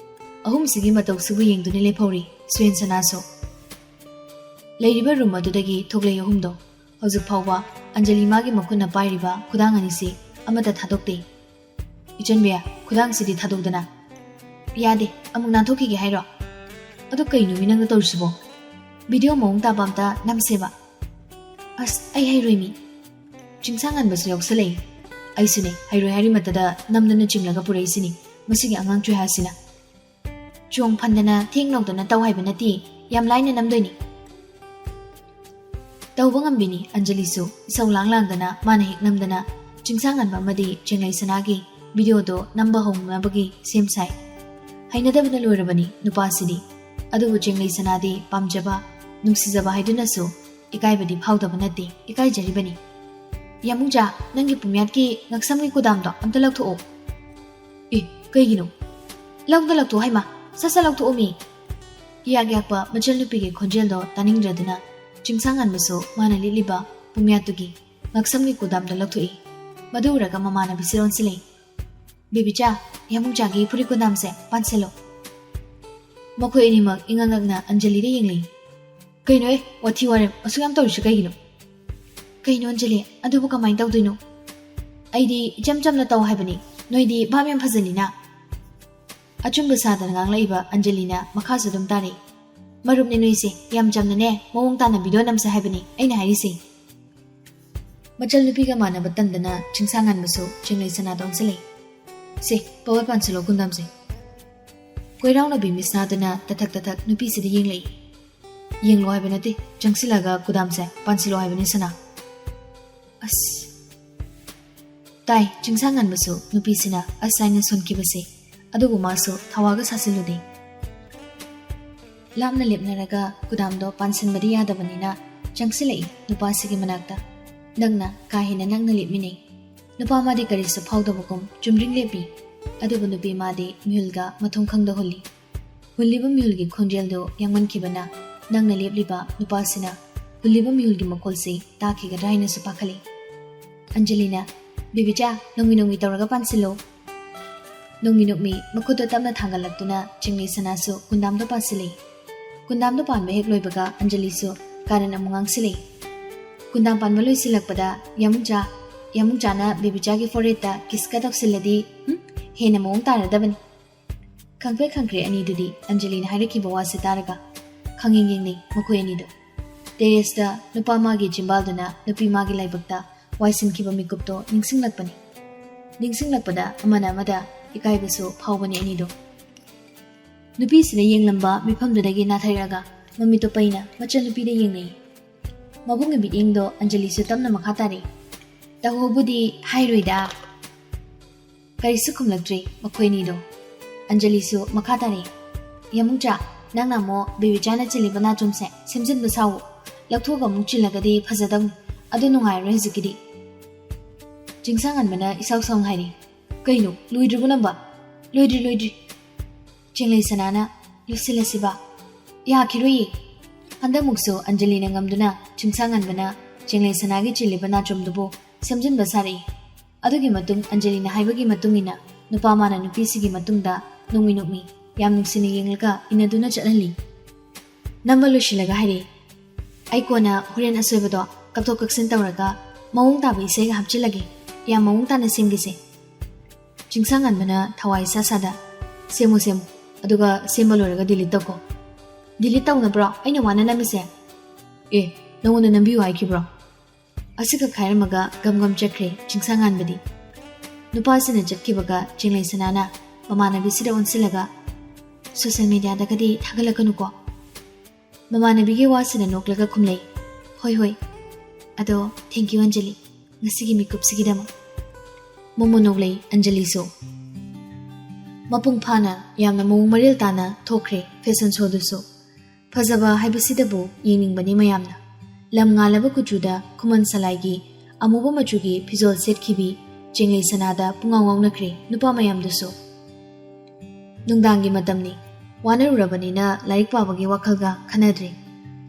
ꯑꯍꯨꯝꯁꯤꯒꯤ ꯃꯇꯧꯁꯤꯕꯨ ꯌꯦꯡꯗꯨꯅ ꯂꯦꯞꯍꯧꯔꯤ ꯁꯨꯌꯦꯟ ꯁꯅꯥꯁꯨ꯫ ꯂꯩꯔꯤꯕ ꯔꯨꯝ ꯑꯗꯨꯗꯒꯤ ꯊꯣꯛꯂꯛꯏ ꯑꯍꯨꯝꯗꯣ꯫ ꯍꯧꯖꯤꯛ ꯐꯥꯎꯕ ꯑꯟꯖꯂꯤ ꯃꯥꯒꯤ ꯃꯈꯨꯠꯅ ꯄꯥꯏꯔꯤꯕ ꯈꯨꯗꯥꯡ ꯑꯅꯤꯁꯤ ꯑꯃꯠꯇ ꯊꯥꯗꯣꯛꯇꯦ꯫ "ꯏꯆꯟꯕꯤ, ꯈꯨꯗꯥꯡꯁꯤꯗꯤ ꯊꯥꯗꯣꯛꯗꯅ꯫" "ꯌꯥꯗꯦ, ꯑꯃꯨꯛ ꯅꯥꯟꯊꯣꯛꯈꯤꯒꯦ ꯍꯥꯏꯔꯣ?" "ꯑꯗꯨ ꯀꯩꯅꯣꯃꯤ ꯅꯪꯅ ꯇꯧꯔꯤꯁꯤꯕꯣ?" ꯚꯤꯗꯤꯑꯣ ꯃꯑꯣꯡ ꯇꯥꯕ ꯑꯝꯇ ꯅꯝꯁꯦꯕ꯫ ꯑꯁ, ꯑꯩ ꯍꯩꯔꯣꯏꯃꯤ꯫ ꯆꯤꯡꯁꯥꯡ ꯉꯟꯕꯁꯨ ꯌꯥꯎꯁꯜꯂꯛꯏ꯫ ꯑꯩꯁꯨꯅꯦ, ꯍꯩꯔꯣꯏ ꯍꯥꯏꯔꯤ ꯃꯇꯗ ꯅꯝꯗꯅ ꯆꯤꯡꯂꯒ ꯄꯨꯔꯛꯏꯁꯤꯅꯤ꯫ ꯃꯁꯤꯒꯤ ꯑꯉꯥꯡ ꯆꯨꯏꯍꯥꯁꯤꯅ꯫ ꯆꯣꯡ ꯐꯟꯗꯅ ꯊꯦꯡ ꯂꯧꯗꯅ ꯇꯧ ꯍꯥꯏꯕ ꯅꯠꯇꯦ, ꯌꯥꯝ ꯂꯥꯏꯅ ꯅꯝꯗꯣꯏꯅꯤ꯫ ꯇꯧꯕ ꯉꯝꯕꯤꯅꯤ ꯑꯟꯖꯂꯤꯁꯨ, ꯏꯁꯧ ꯂꯥꯡ ꯂꯥꯡꯗꯅ ꯃꯥꯅ ꯍꯦꯛ ꯅꯝꯗꯅ ꯆꯤꯡꯁꯥꯡ ꯉꯟꯕ ꯑꯃꯗꯤ ꯆꯦꯡꯂꯩ ꯁꯅꯥꯒꯤ ꯚꯤꯗꯤꯑꯣꯗꯣ ꯅꯝꯕ ꯍꯧꯅꯕꯒꯤ ꯁꯦꯝ ꯁꯥꯏ꯫ ꯍꯩꯅꯗꯕꯅ ꯂꯣꯏꯔꯕꯅꯤ ꯅꯨꯄꯥꯁꯤꯗꯤ꯫ ꯑꯗꯨꯕꯨ ꯆꯦꯡꯂꯩ ꯁꯅꯥꯗꯤ ꯄꯥꯝꯖꯕ, ꯅꯨꯡꯁꯤꯖꯕ ꯍꯥꯏꯗꯨꯅꯁꯨ ꯏꯀꯥꯏꯕꯗꯤ ꯐꯥꯎꯗꯕ ꯅꯠꯇꯦ, ꯏꯀꯥꯏꯖꯔꯤꯕꯅꯤ꯫ "ꯌꯥꯃꯨꯖꯥ, ꯅꯪꯒꯤ ꯄꯨꯝꯌꯥꯠꯀꯤ ꯉꯛꯁꯝꯒꯤ ꯀꯨꯗꯥꯝꯗꯣ ꯑꯝꯇ ꯂꯧꯊꯣꯛꯑꯣ꯫" "ꯑꯦ, ꯀꯩꯒꯤꯅꯣ? ꯂꯧꯗ ꯂꯧꯊꯣꯛ ꯍꯥꯏꯃ, ꯁꯠ ꯁꯠ ꯂꯧꯊꯣꯛꯑꯣꯃꯤ!" ꯏꯌꯥꯛ ꯌꯥꯛꯄ ꯃꯆꯜ ꯅꯨꯄꯤꯒꯤ ꯈꯣꯟꯖꯦꯜꯗꯣ ꯇꯥꯅꯤꯡꯗ꯭ꯔꯗꯨꯅ ꯆꯤꯡꯁꯥꯡ ꯉꯟꯕꯁꯨ ꯃꯥꯅ ꯂꯤꯠꯂꯤꯕ ꯄꯨꯝꯌꯥꯠꯇꯨꯒꯤ ꯉꯛꯁꯝꯒꯤ ꯀꯨꯗꯥꯝꯗꯣ ꯂꯧꯊꯣꯛꯏ꯫ ꯃꯗꯨ ꯎꯔꯒ ꯃꯃꯥꯟꯅꯕꯤꯁꯤ ꯑꯣꯟꯁꯤꯜꯂꯛꯏ꯫ "ꯕꯦꯕꯤꯆꯥ, ꯌꯥꯃꯨꯖꯥꯒꯤ ꯐꯨꯔꯤꯠ ꯀꯨꯗꯥꯝꯁꯦ ꯄꯥꯟꯁꯤꯜꯂꯣ꯫" ꯃꯈꯣꯏ ꯑꯅꯤꯃꯛ ꯏꯉꯛ ꯉꯛꯅ ꯑꯟꯖꯂꯤꯗ ꯌꯦꯡꯂꯤ꯫ "ꯀꯩꯅꯣꯍꯦ, ꯋꯥꯊꯤ ꯋꯥꯔꯦꯝ ꯑꯁꯨꯛ ꯌꯥꯝ ꯇꯧꯔꯤꯁꯤ ꯀꯩꯒꯤꯅꯣ?" "ꯀꯩꯅꯣ ꯑꯟꯖꯂꯤ, ꯑꯗꯨꯕꯨ ꯀꯃꯥꯏꯅ ꯇꯧꯗꯣꯏꯅꯣ? ꯑꯩꯗꯤ ꯏꯆꯝ ꯆꯝꯅ ꯇꯧ ꯍꯥꯏꯕꯅꯤ, ꯅꯣꯏꯗꯤ ꯚꯥꯞ ꯌꯥꯝ ꯐꯖꯜꯂꯤꯅ꯫" ꯑꯆꯨꯝꯕ ꯁꯥꯗꯅ ꯉꯥꯡꯂꯛꯏꯕ ꯑꯟꯖꯂꯤꯅ ꯃꯈꯥꯁꯨ ꯑꯗꯨꯝ ꯇꯥꯔꯛꯏ꯫ "ꯃꯔꯨꯞꯅꯦ ꯅꯣꯏꯁꯦ, ꯌꯥꯝ ꯆꯝꯅꯅꯦ, ꯃꯑꯣꯡ ꯇꯥꯅ ꯚꯤꯗꯤꯑꯣ ꯅꯝꯁꯦ ꯍꯥꯏꯕꯅꯤ ꯑꯩꯅ ꯍꯥꯏꯔꯤꯁꯦ꯫" ꯃꯆꯜ ꯅꯨꯄꯤꯒ ꯃꯥꯟꯅꯕ ꯇꯟꯗꯅ ꯆꯤꯡꯁꯥꯡ ꯉꯟꯕꯁꯨ ꯆꯤꯡꯂꯩ ꯁꯅꯥꯗ ꯑꯣꯟꯁꯤꯜꯂꯛꯏ꯫ "ꯁꯦ, ꯄꯋꯥ ꯄꯥꯟꯁꯤꯜꯂꯣ ꯀꯨꯟꯗꯥꯝꯁꯦ꯫" ꯀꯣꯏꯔꯥꯎꯅꯕꯤ ꯃꯤꯁꯅꯥꯗꯨꯅ ꯇꯊꯛ ꯇꯊꯛ ꯅꯨꯄꯤꯁꯤꯗ ꯌꯦꯡꯂꯛꯏ꯫ "ꯌꯦꯡꯂꯣ ꯍꯥꯏꯕ ꯅꯠꯇꯦ, ꯆꯪꯁꯤꯜꯂꯒ ꯀꯨꯗꯥꯝꯁꯦ ꯄꯥꯟꯁꯤꯜꯂꯣ ꯍꯥꯏꯕꯅꯤ ꯁꯅꯥ꯫" ꯑꯁ꯫ ꯇꯥꯏ, ꯆꯤꯡꯁꯥꯡ ꯉꯟꯕꯁꯨ ꯅꯨꯄꯤꯁꯤꯅ ꯑꯁ ꯍꯥꯏꯅ ꯁꯣꯟꯈꯤꯕꯁꯦ, ꯑꯗꯨꯕꯨ ꯃꯥꯁꯨ ꯊꯋꯥꯒ ꯁꯥꯁꯤꯜꯂꯨꯗꯦ꯫ ꯂꯥꯞꯅ ꯂꯦꯞꯅꯔꯒ ꯀꯨꯗꯥꯝꯗꯣ ꯄꯥꯟꯁꯤꯟꯕꯗꯤ ꯌꯥꯗꯕꯅꯤꯅ ꯆꯪꯁꯤꯜꯂꯛꯏ ꯅꯨꯄꯥꯁꯤꯒꯤ ꯃꯅꯥꯛꯇ꯫ ꯅꯛꯅ, ꯀꯥ ꯍꯦꯟꯅ ꯅꯛꯅ ꯂꯦꯞꯃꯤꯟꯅꯩ꯫ ꯅꯨꯄꯥ ꯃꯥꯗꯤ ꯀꯔꯤꯁꯨ ꯐꯥꯎꯗꯕꯒꯨꯝ ꯆꯨꯝꯗ꯭ꯔꯤꯡ ꯂꯦꯞꯄꯤ, ꯑꯗꯨꯕꯨ ꯅꯨꯄꯤ ꯃꯥꯗꯤ ꯃꯤꯍꯨꯜꯒ ꯃꯊꯣꯡ ꯈꯪꯗ ꯍꯨꯜꯂꯤ꯫ ꯍꯨꯜꯂꯤꯕ ꯃꯤꯍꯨꯜꯒꯤ ꯈꯣꯟꯖꯦꯜꯗꯨ ꯌꯥꯡꯃꯟꯈꯤꯕꯅ ꯅꯛꯅ ꯂꯦꯞꯂꯤꯕ ꯅꯨꯄꯥꯁꯤꯅ ꯍꯨꯜꯂꯤꯕ ꯃꯤꯍꯨꯜꯒꯤ ꯃꯈꯣꯜꯁꯤ ꯇꯥꯈꯤꯒꯗ꯭ꯔꯥ ꯍꯥꯏꯅꯁꯨ ꯄꯥꯈꯠꯂꯤ꯫ ꯑꯟꯖꯂꯤꯅ, "ꯕꯦꯕꯤꯆꯥ, ꯅꯣꯡꯃꯤ ꯅꯣꯡꯃꯤ ꯇꯧꯔꯒ ꯄꯥꯟꯁꯤꯜꯂꯣ꯫" ꯅꯣꯡꯃꯤ ꯅꯣꯡꯃꯤ ꯃꯈꯨꯠꯇꯣ ꯇꯞꯅ ꯊꯥꯡꯒꯠꯂꯛꯇꯨꯅ ꯆꯤꯡꯂꯩ ꯁꯅꯥꯁꯨ ꯀꯨꯟꯗꯥꯝꯗꯣ ꯄꯥꯟꯁꯤꯜꯂꯤ꯫ ꯀꯨꯟꯗꯥꯝꯗꯣ ꯄꯥꯟꯕ ꯍꯦꯛ ꯂꯣꯏꯕꯒ ꯑꯟꯖꯂꯤꯁꯨ ꯀꯥꯔꯟ ꯑꯃꯨꯛ ꯉꯥꯡꯁꯤꯜꯂꯤ꯫ ꯀꯨꯟꯗꯥꯝ ꯄꯥꯟꯕ ꯂꯣꯏꯁꯤꯜꯂꯛꯄꯗ, "ꯌꯥꯃꯨꯡꯆꯥ, ꯌꯥꯃꯨꯡꯆꯥꯅ ꯕꯦꯕꯤꯆꯥꯒꯤ ꯐꯣꯔꯍꯦꯗꯇ ꯀꯤꯁꯀ ꯇꯧꯁꯤꯜꯂꯗꯤ, ꯎꯝ, ꯍꯦꯟꯅ ꯃꯑꯣꯡ ꯇꯥꯔꯗꯕꯅꯤ꯫" ꯈꯪꯄ꯭ꯔꯦꯛ ꯈꯪꯈ꯭ꯔꯦ ꯑꯅꯤꯗꯨꯗꯤ ꯑꯟꯖꯂꯤꯅ ꯍꯥꯏꯔꯛꯈꯤꯕ ꯋꯥꯁꯤ ꯇꯥꯔꯒ꯫ ꯈꯪꯌꯦꯡ ꯌꯦꯡꯅꯩ ꯃꯈꯣꯏ ꯑꯅꯤꯗꯣ꯫ ꯇꯦꯔꯦꯁꯇ ꯅꯨꯄꯥ ꯃꯥꯒꯤ ꯆꯤꯝꯕꯥꯜꯗꯨꯅ ꯅꯨꯄꯤ ꯃꯥꯒꯤ ꯂꯥꯏꯕꯛꯇ ꯋꯥꯏꯁꯤꯟꯈꯤꯕ ꯃꯤꯀꯨꯞꯇꯣ ꯅꯤꯡꯁꯤꯡꯂꯛꯄꯅꯤ꯫ ꯅꯤꯡꯁꯤꯡꯂꯛꯄꯗ ꯑꯃꯅ ꯑꯃꯗ ꯏꯀꯥꯏꯕꯁꯨ ꯐꯥꯎꯕꯅꯤ ꯑꯅꯤꯗꯣ꯫ ꯅꯨꯄꯤꯁꯤꯅ ꯌꯦꯡꯂꯝꯕ ꯃꯤꯐꯝꯗꯨꯗꯒꯤ ꯅꯥꯊꯩꯔꯒ ꯃꯃꯤꯠꯇꯣ ꯄꯩꯅ ꯃꯆꯟꯅꯨꯄꯤꯗ ꯌꯦꯡꯅꯩ꯫ ꯃꯕꯨꯡꯒꯤ ꯃꯤꯠꯌꯦꯡꯗꯣ ꯑꯟꯖꯂꯤꯁꯨ ꯇꯞꯅ ꯃꯈꯥ ꯇꯥꯔꯛꯏ꯫ ꯇꯧꯕꯕꯨꯗꯤ ꯍꯥꯏꯔꯣꯏꯗ꯫ ꯀꯔꯤꯁꯨ ꯈꯨꯝꯂꯛꯇ꯭ꯔꯤ ꯃꯈꯣꯏꯅꯤꯗꯣ꯫ ꯑꯟꯖꯂꯤꯁꯨ ꯃꯈꯥ ꯇꯥꯔꯛꯏ꯫ ꯌꯥꯃꯨꯡꯆꯥ, ꯅꯪꯅ ꯑꯃꯨꯛ ꯕꯦꯕꯤꯆꯥꯅ ꯆꯤꯜꯂꯤꯕ ꯅꯥꯆꯣꯝꯁꯦ ꯁꯦꯝꯖꯤꯟꯕ ꯁꯥꯎꯑꯣ꯫ ꯂꯧꯊꯣꯛꯑꯒ ꯑꯃꯨꯛ ꯆꯤꯜꯂꯒꯗꯤ ꯐꯖꯗꯧꯅꯤ꯫ ꯑꯗꯨ ꯅꯨꯡꯉꯥꯏꯔꯔꯣꯏ ꯍꯧꯖꯤꯛꯀꯤꯗꯤ꯫ ꯆꯤꯡꯁꯥꯡꯉꯟꯕꯅ ꯏꯁꯥꯎ ꯁꯥꯎꯅ ꯍꯥꯏꯔꯤ꯫ ꯀꯩꯅꯣ, ꯂꯣꯏꯗ꯭ꯔꯤꯕꯣ ꯅꯝꯕ? ꯂꯣꯏꯗ꯭ꯔꯤ, ꯂꯣꯏꯗ꯭ꯔꯤ꯫ ꯆꯦꯡꯂꯩ ꯁꯅꯥꯅ, ꯂꯣꯏꯁꯤꯜꯂꯁꯤꯕ꯫ ꯌꯥꯈꯤꯔꯣꯏꯌꯦ꯫ ꯍꯟꯗꯛꯃꯨꯛꯁꯨ ꯑꯟꯖꯂꯤꯅ ꯉꯝꯗꯨꯅ ꯆꯤꯡꯁꯥꯡꯉꯟꯕꯅ ꯆꯦꯡꯂꯩ ꯁꯅꯥꯒꯤ ꯆꯤꯜꯂꯤꯕ ꯅꯥꯆꯣꯝꯗꯨꯕꯨ ꯁꯦꯝꯖꯤꯟꯕ ꯁꯥꯔꯛꯏ꯫ ꯑꯗꯨꯒꯤ ꯃꯇꯨꯡ ꯑꯟꯖꯂꯤꯅ ꯍꯥꯏꯕꯒꯤ ꯃꯇꯨꯡ ꯏꯟꯅ ꯅꯨꯄꯥ ꯃꯥꯅ ꯅꯨꯄꯤꯁꯤꯒꯤ ꯃꯇꯨꯡꯗ ꯅꯣꯡꯃꯤ ꯅꯣꯡꯃꯤ ꯌꯥꯝ ꯅꯨꯡꯁꯤꯅ ꯌꯦꯡꯂꯒ ꯏꯟꯅꯗꯨꯅ ꯆꯠꯍꯜꯂꯤ꯫ ꯅꯝꯕ ꯂꯣꯏꯁꯤꯜꯂꯒ ꯍꯥꯏꯔꯛꯏ, "ꯑꯩ ꯀꯣꯟꯅ ꯍꯣꯔꯦꯟ ꯑꯁꯣꯏꯕꯗꯣ ꯀꯛꯊꯣꯛ ꯀꯛꯁꯤꯟ ꯇꯧꯔꯒ ꯃꯑꯣꯡ ꯇꯥꯕ ꯏꯁꯩꯒ ꯍꯥꯞꯆꯤꯜꯂꯒꯦ꯫ ꯌꯥꯝ ꯃꯑꯣꯡ ꯇꯥꯅ ꯁꯦꯝꯒꯦꯁꯦ꯫" ꯆꯤꯡꯁꯥꯡꯉꯟꯕꯅ ꯊꯋꯥꯏ ꯏꯁꯥ ꯁꯥꯗ, "ꯁꯦꯝꯃꯨ, ꯁꯦꯝꯃꯨ꯫ ꯑꯗꯨꯒ ꯁꯦꯝꯕ ꯂꯣꯏꯔꯒ ꯗꯤꯂꯤꯠ ꯇꯧꯀꯣ꯫" "ꯗꯤꯂꯤꯠ ꯇꯧꯅꯕ꯭ꯔꯣ ꯑꯩꯅ ꯋꯥꯅ ꯅꯝꯃꯤꯁꯦ?" "ꯑꯦ, ꯅꯉꯣꯟꯗ ꯅꯝꯕꯤꯌꯨ ꯍꯥꯏꯈꯤꯕ꯭ꯔꯣ?" ꯑꯁꯤꯈꯛ ꯍꯥꯏꯔꯝꯃꯒ ꯒꯝ ꯒꯝ ꯆꯠꯈ꯭ꯔꯦ ꯆꯤꯡꯁꯥꯡꯉꯥꯟꯕꯗꯤ꯫ ꯅꯨꯄꯥꯁꯤꯅ ꯆꯠꯈꯤꯕꯒ ꯆꯦꯡꯂꯩ ꯁꯅꯥꯅ ꯃꯃꯥꯟꯅꯕꯤꯁꯤꯗ ꯑꯣꯟꯁꯤꯜꯂꯒ, "ꯁꯣꯁꯦꯜ ꯃꯦꯗꯤꯌꯥꯗꯒꯗꯤ ꯊꯥꯒꯠꯂꯛꯀꯅꯨꯀꯣ꯫" ꯃꯃꯥꯟꯅꯕꯤꯒꯤ ꯋꯥꯁꯤꯅ ꯅꯣꯛꯂꯒ ꯈꯨꯝꯂꯩ, "ꯍꯣꯏ, ꯍꯣꯏ꯫ ꯑꯗꯣ, thank you, ꯑꯟꯖꯂꯤ, ꯉꯁꯤꯒꯤ ꯃꯤꯀꯨꯞꯁꯤꯒꯤꯗꯃꯛ꯫" ꯃꯣꯃꯣ ꯅꯣꯛꯂꯩ ꯑꯟꯖꯂꯤꯁꯨ꯫ ꯃꯄꯨꯡ ꯐꯥꯅ, ꯌꯥꯝꯅ ꯃꯑꯣꯡ ꯃꯔꯤꯜ ꯇꯥꯅ ꯊꯣꯛꯈ꯭ꯔꯦ ꯐꯦꯁꯟ ꯁꯣꯗꯨꯁꯨ꯫ ꯐꯖꯕ ꯍꯥꯏꯕꯁꯤꯗꯕꯨ ꯌꯦꯡꯅꯤꯡꯕꯅꯤ ꯃꯌꯥꯝꯅ꯫ ꯂꯝ ꯉꯥꯜꯂꯕ ꯀꯨꯆꯨꯗ ꯈꯨꯃꯟ ꯁꯂꯥꯏꯒꯤ ꯑꯃꯨꯕ ꯃꯆꯨꯒꯤ ꯐꯤꯖꯣꯜ ꯁꯦꯠꯈꯤꯕꯤ ꯆꯦꯡꯂꯩ ꯁꯅꯥꯗ ꯄꯨꯡꯉꯥꯎ ꯉꯥꯎꯅꯈ꯭ꯔꯦ ꯅꯨꯄꯥ ꯃꯌꯥꯝꯗꯨꯁꯨ꯫ ꯅꯨꯡꯗꯥꯡꯒꯤ ꯃꯇꯝꯅꯤ꯫ ꯋꯥꯅꯔꯨꯔꯕꯅꯤꯅ ꯂꯥꯏꯔꯤꯛ ꯄꯥꯕꯒꯤ ꯋꯥꯈꯜꯒ ꯈꯟꯅꯗ꯭ꯔꯦ꯫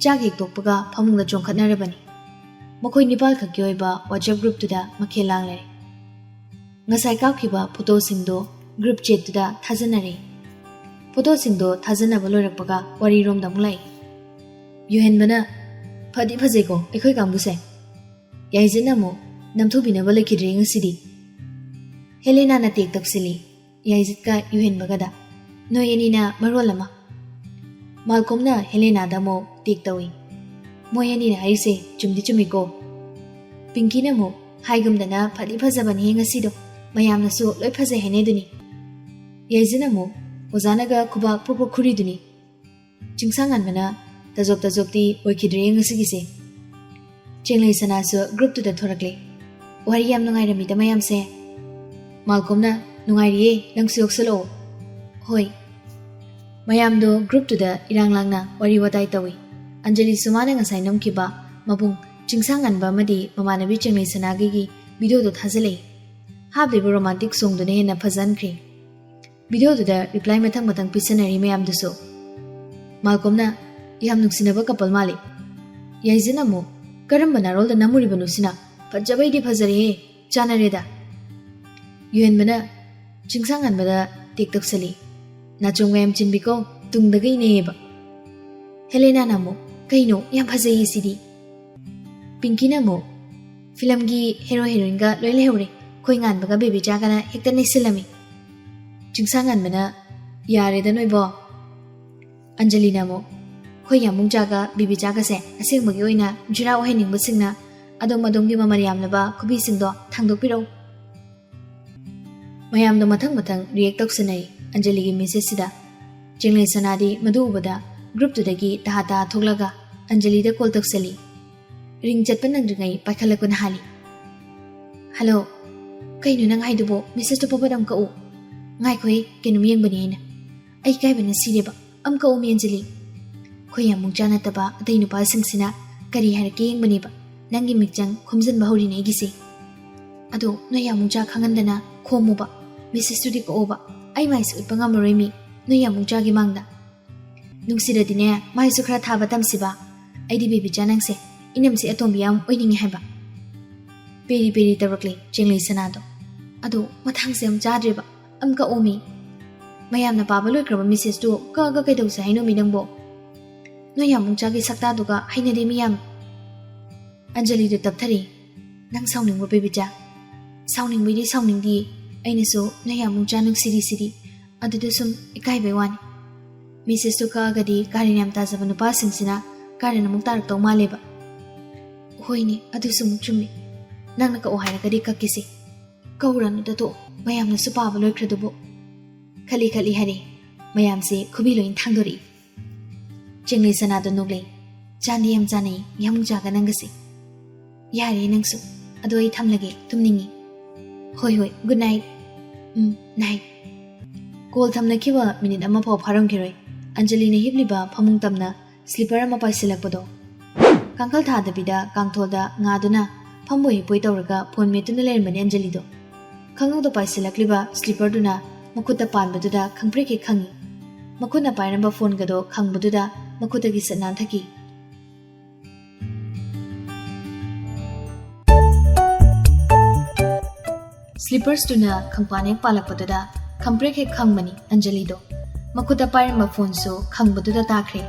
ꯆꯥꯛ ꯍꯦꯛ ꯇꯣꯛꯄꯒ ꯐꯃꯨꯡꯗ ꯆꯣꯡꯈꯠꯅꯔꯕꯅꯤ꯫ ꯃꯈꯣꯏ ꯅꯤꯄꯥꯜ ꯈꯛꯀꯤ ꯑꯣꯏꯕ WhatsApp groupꯇꯨꯗ ꯃꯈꯦꯜ ꯂꯥꯡꯂꯔꯦ꯫ ꯉꯁꯥꯏ ꯀꯥꯞꯈꯤꯕ ꯐꯣꯇꯣꯁꯤꯡꯗꯣ group chatꯇꯨꯗ ꯊꯥꯖꯟꯅꯔꯦ꯫ ꯐꯣꯇꯣꯁꯤꯡꯗꯣ ꯊꯥꯖꯟꯅꯕ ꯂꯣꯏꯔꯛꯄꯒ ꯋꯥꯔꯤꯔꯣꯝꯗ ꯑꯃꯨꯛ ꯂꯥꯛꯏ꯫ ꯌꯨꯍꯦꯟꯕꯅ, "ꯐꯗꯤ ꯐꯖꯩꯀꯣ ꯑꯩꯈꯣꯏ ꯀꯥꯡꯕꯨꯁꯦ꯫" ꯌꯥꯏꯖꯤꯠꯅ ꯑꯃꯨꯛ, "ꯅꯝꯊꯨꯕꯤꯅꯕ ꯂꯩꯈꯤꯗ꯭ꯔꯦ ꯉꯁꯤꯗꯤ꯫" ꯍꯦꯂꯦꯅꯥꯅ ꯇꯦꯛ ꯇꯧꯁꯤꯜꯂꯤ ꯌꯥꯏꯖꯤꯠꯀ ꯌꯨꯍꯦꯟꯕꯒꯗ, "ꯅꯣꯏ ꯑꯅꯤꯅ ꯃꯔꯣꯜ ꯑꯃ꯫" ꯃꯥꯜꯀꯣꯝꯅ ꯍꯦꯂꯦꯅꯥꯗ ꯑꯃꯨꯛ ꯇꯦꯛ ꯇꯧꯏ꯫ "ꯃꯣꯏ ꯑꯅꯤꯅ ꯍꯥꯏꯔꯤꯁꯦ ꯆꯨꯝꯗꯤ ꯆꯨꯝꯃꯤꯀꯣ?" ꯄꯤꯡꯀꯤꯅ ꯑꯃꯨꯛ, "ꯍꯥꯏꯒꯨꯝꯗꯅ ꯐꯗꯤ ꯐꯖꯕꯅꯤ ꯉꯁꯤꯗꯣ, ꯃꯌꯥꯝꯅꯁꯨ ꯂꯣꯏ ꯐꯖꯩ ꯍꯥꯏꯅꯩꯗꯨꯅꯤ?" ꯌꯥꯏꯖꯤꯅ ꯑꯃꯨꯛ, "ꯑꯣꯖꯥꯅꯒ ꯈꯨꯕꯥꯛ ꯄ꯭ꯔꯣꯛ ꯄ꯭ꯔꯣꯛ ꯈꯨꯔꯤꯗꯨꯅꯤ?" ꯆꯤꯡꯁꯥꯡꯉꯥꯟꯕꯅ, "ꯇꯖꯣꯞ ꯇꯖꯣꯞꯇꯤ ꯑꯣꯏꯈꯤꯗ꯭ꯔꯦ ꯉꯁꯤꯒꯤꯁꯦ꯫" ꯆꯦꯡꯂꯩ ꯁꯅꯥꯁꯨ ꯒ꯭ꯔꯨꯞꯇꯨꯗ ꯊꯣꯔꯛꯂꯦ꯫ "ꯋꯥꯔꯤ ꯌꯥꯝ ꯅꯨꯡꯉꯥꯏꯔꯝꯃꯤꯗ ꯃꯌꯥꯝꯁꯦ꯫" ꯃꯥꯜꯀꯣꯝꯅ, "ꯅꯨꯡꯉꯥꯏꯔꯤꯌꯦ, ꯅꯪꯁꯨ ꯌꯥꯎꯁꯜꯂꯛꯑꯣ꯫" "ꯍꯣꯏ꯫" ꯃꯌꯥꯝꯗꯣ ꯒ꯭ꯔꯨꯞꯇꯨꯗ ꯏꯔꯥꯡ ꯂꯥꯡꯅ ꯋꯥꯔꯤ ꯋꯥꯇꯥꯏ ꯇꯧꯏ꯫ ꯑꯟꯖꯂꯤꯁꯨ ꯃꯥꯅ ꯉꯁꯥꯏ ꯅꯝꯈꯤꯕ ꯃꯕꯨꯡ ꯆꯤꯡꯁꯥꯡꯉꯥꯟꯕ ꯑꯃꯗꯤ ꯃꯃꯥꯟꯅꯕꯤ ꯆꯦꯡꯂꯩ ꯁꯅꯥꯒꯤꯒꯤ ꯚꯤꯗꯤꯑꯣꯗꯣ ꯊꯥꯖꯤꯜꯂꯛꯏ꯫ ꯍꯥꯞꯂꯤꯕ ꯔꯣꯃꯥꯟꯇꯤꯛ ꯁꯣꯡꯗꯨꯅ ꯍꯦꯟꯅ ꯐꯖꯍꯟꯈ꯭ꯔꯦ꯫ ꯚꯤꯗꯤꯑꯣꯗꯨꯗ ꯔꯤꯄ꯭ꯂꯥꯏ ꯃꯊꯪ ꯃꯊꯪ ꯄꯤꯁꯟꯅꯔꯤ ꯃꯌꯥꯝꯗꯨꯁꯨ꯫ ꯃꯥꯜꯀꯣꯝꯅ, "ꯌꯥꯝ ꯅꯨꯡꯁꯤꯅꯕ ꯀꯄꯜ ꯃꯥꯜꯂꯤ꯫" ꯌꯥꯏꯖꯤꯅ ꯑꯃꯨꯛ, "ꯀꯔꯝꯕ ꯅꯥꯔꯣꯜꯗ ꯅꯝꯃꯨꯔꯤꯕꯅꯣ ꯁꯤꯅ? ꯐꯖꯕꯩꯗꯤ ꯐꯖꯔꯦꯍꯦ, ꯆꯥꯟꯅꯔꯦꯗ꯫" ꯌꯨꯍꯦꯟꯕꯅ ꯆꯤꯡꯁꯥꯡꯉꯥꯟꯕꯗ ꯇꯦꯛ ꯇꯧꯁꯜꯂꯤ꯫ "ꯅꯥꯆꯣꯡ ꯃꯌꯥꯝ ꯆꯤꯟꯕꯤꯀꯣ, ꯇꯨꯡꯗꯒ ꯏꯅꯩꯌꯦꯕ꯫" ꯍꯦꯂꯦꯅꯥꯅ ꯑꯃꯨꯛ, "ꯀꯩꯅꯣ, ꯌꯥꯝ ꯐꯖꯩꯌꯦ ꯁꯤꯗꯤ꯫" ꯄꯤꯡꯀꯤꯅ ꯑꯃꯨꯛ, "ꯐꯤꯂꯝꯒꯤ ꯍꯦꯔꯣ ꯍꯦꯔꯣꯏꯟꯒ ꯂꯣꯏ ꯂꯩꯍꯧꯔꯦ, ꯑꯩꯈꯣꯏ ꯉꯥꯟꯕꯒ ꯕꯦꯕꯤꯆꯥꯒꯅ ꯍꯦꯛꯇ ꯅꯩꯁꯤꯜꯂꯝꯃꯤ꯫" ꯆꯤꯡꯁꯥꯡꯉꯥꯟꯕꯅ, "ꯌꯥꯔꯦꯗ ꯅꯣꯏꯕꯣ꯫" ꯑꯟꯖꯂꯤꯅ ꯑꯃꯨꯛ, "ꯑꯩꯈꯣꯏ ꯌꯥꯝꯕꯨꯡꯆꯥꯒ ꯕꯦꯕꯤꯆꯥꯒꯁꯦ ꯑꯁꯦꯡꯕꯒꯤ ꯑꯣꯏꯅ ꯖꯨꯔꯥ ꯑꯣꯏꯍꯟꯅꯤꯡꯕꯁꯤꯡꯅ ꯑꯗꯣꯝ ꯑꯗꯣꯝꯒꯤ ꯃꯃꯜ ꯌꯥꯝꯂꯕ ꯈꯨꯕꯤꯁꯤꯡꯗꯣ ꯊꯥꯡꯗꯣꯛꯄꯤꯔꯛꯎ꯫" ꯃꯌꯥꯝꯗꯣ ꯃꯊꯪ ꯃꯊꯪ ꯔꯤꯌꯦꯛ ꯇꯧꯁꯟꯅꯩ ꯑꯟꯖꯂꯤꯒꯤ ꯃꯦꯁꯦꯖꯁꯤꯗ꯫ ꯆꯦꯡꯂꯩ ꯁꯅꯥꯗꯤ ꯃꯗꯨ ꯎꯕꯗ ꯒ꯭ꯔꯨꯞꯇꯨꯗꯒꯤ ꯇꯍꯥ ꯇꯍꯥ ꯊꯣꯛꯂꯒ ꯑꯟꯖꯂꯤꯗ ꯀꯣꯜ ꯇꯧꯁꯜꯂꯤ꯫ ꯔꯤꯡ ꯆꯠꯄ ꯅꯪꯗ꯭ꯔꯤꯉꯩ ꯄꯥꯏꯈꯠꯂꯛꯄꯅ ꯍꯥꯜꯂꯤ꯫ "ꯍꯜꯂꯣ, ꯀꯩꯅꯣ ꯅꯪ ꯍꯥꯏꯗꯨꯕꯣ? ꯃꯦꯁꯦꯖꯇꯣ ꯄꯕꯠ ꯑꯃ ꯀꯛꯎ꯫" "ꯉꯥꯏꯈꯣꯍꯦ, ꯀꯩꯅꯣꯝ ꯌꯦꯡꯕꯅꯦ ꯑꯩꯅ꯫ ꯑꯩ ꯏꯀꯥꯏꯕꯅ ꯁꯤꯔꯦꯕ꯫ ꯑꯃ ꯀꯛꯎꯃꯤ ꯑꯟꯖꯂꯤ꯫ ꯑꯩꯈꯣꯏ ꯌꯥꯝꯕꯨꯡꯆꯥ ꯅꯠꯇꯕ ꯑꯇꯩ ꯅꯨꯄꯥꯁꯤꯡꯁꯤꯅ ꯀꯔꯤ ꯍꯥꯏꯔꯛꯀꯦ ꯌꯦꯡꯕꯅꯦꯕ꯫ ꯅꯪꯒꯤ ꯃꯤꯛꯆꯪ ꯈꯣꯝꯖꯤꯟꯕ ꯍꯧꯔꯤꯅꯦ ꯑꯩꯒꯤꯁꯦ꯫ ꯑꯗꯣ ꯅꯣꯏ ꯌꯥꯝꯕꯨꯡꯆꯥ ꯈꯪꯍꯟꯗꯅ ꯈꯣꯝꯃꯨꯕ꯫ ꯃꯦꯁꯦꯖꯇꯨꯗꯤ ꯀꯛꯑꯣꯕ꯫ ꯑꯩ ꯃꯥꯏꯁꯦ ꯎꯠꯄ ꯉꯝꯃꯔꯣꯏ ꯃꯤ, ꯅꯣꯏ ꯌꯥꯝꯕꯨꯡꯆꯥꯒꯤ ꯃꯥꯡꯗ꯫ ꯅꯨꯡꯁꯤꯔꯗꯤꯅꯦ, ꯃꯥꯏꯁꯨ ꯈꯔ ꯊꯥꯕ ꯇꯝꯁꯤꯕ꯫ ꯑꯩꯗꯤ ꯕꯦꯕꯤꯆꯥ ꯅꯪꯁꯦ ꯏꯅꯝꯁꯦ ꯑꯇꯣꯝꯕꯤ ꯌꯥꯝ ꯑꯣꯏꯅꯤꯡꯉꯤ ꯍꯥꯏꯕ꯫" ꯄꯦꯔꯤ ꯄꯦꯔꯤ ꯇꯧꯔꯛꯂꯦ ꯆꯦꯡꯂꯩ ꯁꯅꯥꯗꯣ꯫ "ꯑꯗꯣ ꯃꯊꯪꯁꯦ ꯑꯃ ꯆꯥꯗ꯭ꯔꯦꯕ, ꯑꯃ ꯀꯛꯑꯣꯃꯤ꯫ ꯃꯌꯥꯝꯅ ꯄꯥꯕ ꯂꯣꯏꯈ꯭ꯔꯕ ꯃꯦꯁꯦꯖꯇꯨ ꯀꯛꯑꯒ ꯀꯩꯗꯧꯁꯦ ꯍꯥꯏꯅꯣꯃꯤ ꯅꯪꯕꯣ? ꯅꯣꯏ ꯌꯥꯝꯕꯨꯡꯆꯥꯒꯤ ꯁꯛꯇꯥꯗꯨꯒ ꯍꯩꯅꯗꯦ ꯃꯤ ꯌꯥꯝ꯫" ꯑꯟꯖꯂꯤꯗꯨ ꯇꯞꯊꯔꯤ꯫ "ꯅꯪ ꯁꯥꯎꯅꯤꯡꯕ꯭ꯔꯣ ꯕꯦꯕꯤꯆꯥ?" "ꯁꯥꯎꯅꯤꯡꯕꯩꯗꯤ ꯁꯥꯎꯅꯤꯡꯗꯤꯌꯦ꯫ ꯑꯩꯅꯁꯨ ꯅꯣꯏ ꯌꯥꯝꯕꯨꯡꯆꯥ ꯅꯨꯡꯁꯤꯔꯤꯁꯤꯗꯤ꯫ ꯑꯗꯨꯗ ꯁꯨꯝ ꯏꯀꯥꯏꯕꯩ ꯋꯥꯅꯤ꯫" ꯃꯦꯁꯦꯖꯇꯨ ꯀꯛꯑꯒꯗꯤ ꯀꯥꯔꯟ ꯌꯥꯝ ꯇꯥꯖꯕ ꯅꯨꯄꯥꯁꯤꯡꯁꯤꯅ ꯀꯥꯔꯟ ꯑꯃꯨꯛ ꯇꯥꯔꯛꯇꯧ ꯃꯥꯜꯂꯦꯕ꯫ ꯍꯣꯏꯅꯦ, ꯑꯗꯨꯁꯨ ꯑꯃꯨꯛ ꯆꯨꯝꯃꯤ꯫ ꯅꯪꯅ ꯀꯛꯑꯣ ꯍꯥꯏꯔꯒꯗꯤ ꯀꯛꯀꯦꯁꯦ꯫ ꯀꯛꯎꯔꯅꯨꯗ ꯇꯣꯛꯑꯣ, ꯃꯌꯥꯝꯅꯁꯨ ꯄꯥꯕ ꯂꯣꯏꯈ꯭ꯔꯗꯨꯕꯨ꯫ ꯈꯠꯂꯤ ꯈꯠꯂꯤ ꯍꯥꯏꯔꯦ꯫ ꯃꯌꯥꯝꯁꯦ ꯈꯨꯕꯤ ꯂꯣꯏ ꯊꯥꯡꯗꯣꯔꯛꯏ꯫ ꯆꯦꯡꯂꯩ ꯆꯅꯥꯗꯣ ꯅꯣꯛꯂꯛꯏ꯫ ꯆꯥꯟꯗꯤ ꯌꯥꯝ ꯆꯥꯅꯩ, ꯌꯥꯝ ꯆꯥꯒ ꯅꯪꯒꯁꯦ꯫ ꯌꯥꯔꯦ ꯅꯪꯁꯨ꯫ ꯑꯗꯣ ꯑꯩ ꯊꯝꯂꯒꯦ, ꯇꯨꯝꯅꯤꯡꯉꯤ꯫ ꯍꯣꯏ ꯍꯣꯏ, good night꯫ ꯎꯝ, night꯫ ꯀꯣꯜ ꯊꯝꯅꯈꯤꯕ ꯃꯤꯅꯤꯠ ꯑꯃ ꯐꯥꯎ ꯐꯥꯔꯝꯈꯤꯔꯣꯏ꯫ ꯑꯟꯖꯂꯤꯅ ꯍꯤꯞꯂꯤꯕ ꯐꯃꯨꯡ ꯇꯝꯅ ꯁ꯭ꯂꯤꯄꯔ ꯑꯃ ꯄꯥꯏꯁꯤꯜꯂꯛꯄꯗꯣ꯫ ꯀꯥꯡꯈꯜ ꯊꯥꯗꯕꯤꯗ ꯀꯥꯡꯊꯣꯜꯗ ꯉꯥꯗꯨꯅ ꯐꯝꯕꯣꯏ ꯍꯤꯞꯄꯣꯏ ꯇꯧꯔꯒ ꯐꯣꯟ ꯃꯦꯠꯇꯨꯅ ꯂꯩꯔꯝꯕꯅꯦ ꯑꯟꯖꯂꯤꯗꯣ꯫ ꯈꯪꯍꯧꯗ ꯄꯥꯏꯁꯤꯜꯂꯛꯂꯤꯕ ꯁ꯭ꯂꯤꯄꯔꯗꯨꯅ ꯃꯈꯨꯠꯇ ꯄꯥꯟꯕꯗꯨꯗ ꯈꯪꯄ꯭ꯔꯦꯛ ꯍꯦꯛ ꯈꯪꯉꯤ꯫ ꯃꯈꯨꯠꯅ ꯄꯥꯏꯔꯝꯕ ꯐꯣꯟꯒꯗꯣ ꯈꯪꯕꯗꯨꯗ ꯃꯈꯨꯠꯇꯒꯤ ꯁꯠ ꯅꯥꯟꯊꯈꯤ꯫ ꯁ꯭ꯂꯤꯄꯔꯁꯇꯨꯅ ꯈꯪꯄꯥꯟ ꯍꯦꯛ ꯄꯥꯜꯂꯛꯄꯗꯨꯗ ꯈꯪꯄ꯭ꯔꯦꯛ ꯍꯦꯛ ꯈꯪꯕꯅꯤ ꯑꯟꯖꯂꯤꯗꯣ꯫ ꯃꯈꯨꯠꯇ ꯄꯥꯏꯔꯝꯕ ꯐꯣꯟꯁꯨ ꯈꯪꯕꯗꯨꯗ ꯇꯥꯈ꯭ꯔꯦ꯫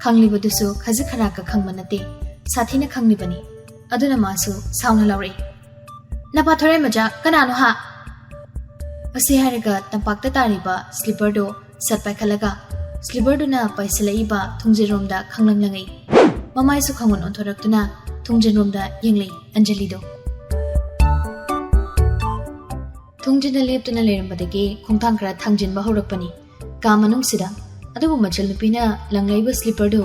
ꯈꯪꯂꯤꯕꯗꯨꯁꯨ ꯈꯖꯤꯛ ꯈꯔꯥꯛꯀ ꯈꯪꯕ ꯅꯠꯇꯦ, ꯁꯥꯊꯤꯅ ꯈꯪꯂꯤꯕꯅꯤ꯫ ꯑꯗꯨꯅ ꯃꯥꯁꯨ ꯁꯥꯎꯅ ꯂꯥꯎꯔꯛꯏ, "ꯅꯄꯥ ꯊꯣꯔꯥꯏ ꯃꯆꯥ, ꯀꯅꯥꯅꯣ ꯍꯥ?" ꯑꯁꯤ ꯍꯥꯏꯔꯒ ꯇꯝꯄꯥꯛꯇ ꯇꯥꯔꯤꯕ ꯁ꯭ꯂꯤꯄꯔꯗꯨ ꯁꯠ ꯄꯥꯏꯈꯠꯂꯒ ꯁ꯭ꯂꯤꯄꯔꯗꯨꯅ ꯄꯥꯏꯁꯤꯜꯂꯛꯏꯕ ꯊꯣꯡꯖꯤꯟꯔꯣꯝꯗ ꯈꯪꯂꯪ ꯂꯪꯉꯛꯏ꯫ ꯃꯃꯥꯏꯁꯨ ꯈꯪꯑꯣꯟ ꯑꯣꯟꯊꯣꯔꯛꯇꯨꯅ ꯊꯣꯡꯖꯤꯟꯔꯣꯝꯗ ꯌꯦꯡꯂꯛꯏ ꯑꯟꯖꯂꯤꯗꯣ꯫ ꯊꯣꯡꯖꯤꯟꯗ ꯂꯦꯞꯇꯨꯅ ꯂꯩꯔꯝꯕꯗꯒꯤ ꯈꯣꯡꯊꯥꯡ ꯈꯔ ꯊꯥꯡꯖꯤꯟꯕ ꯍꯧꯔꯛꯄꯅꯤ ꯀꯥ ꯃꯅꯨꯡꯁꯤꯗ꯫ ꯑꯗꯨꯕꯨ ꯃꯆꯜ ꯅꯨꯄꯤꯅ ꯂꯪꯂꯛꯏꯕ ꯁ꯭ꯂꯤꯄꯔꯗꯨ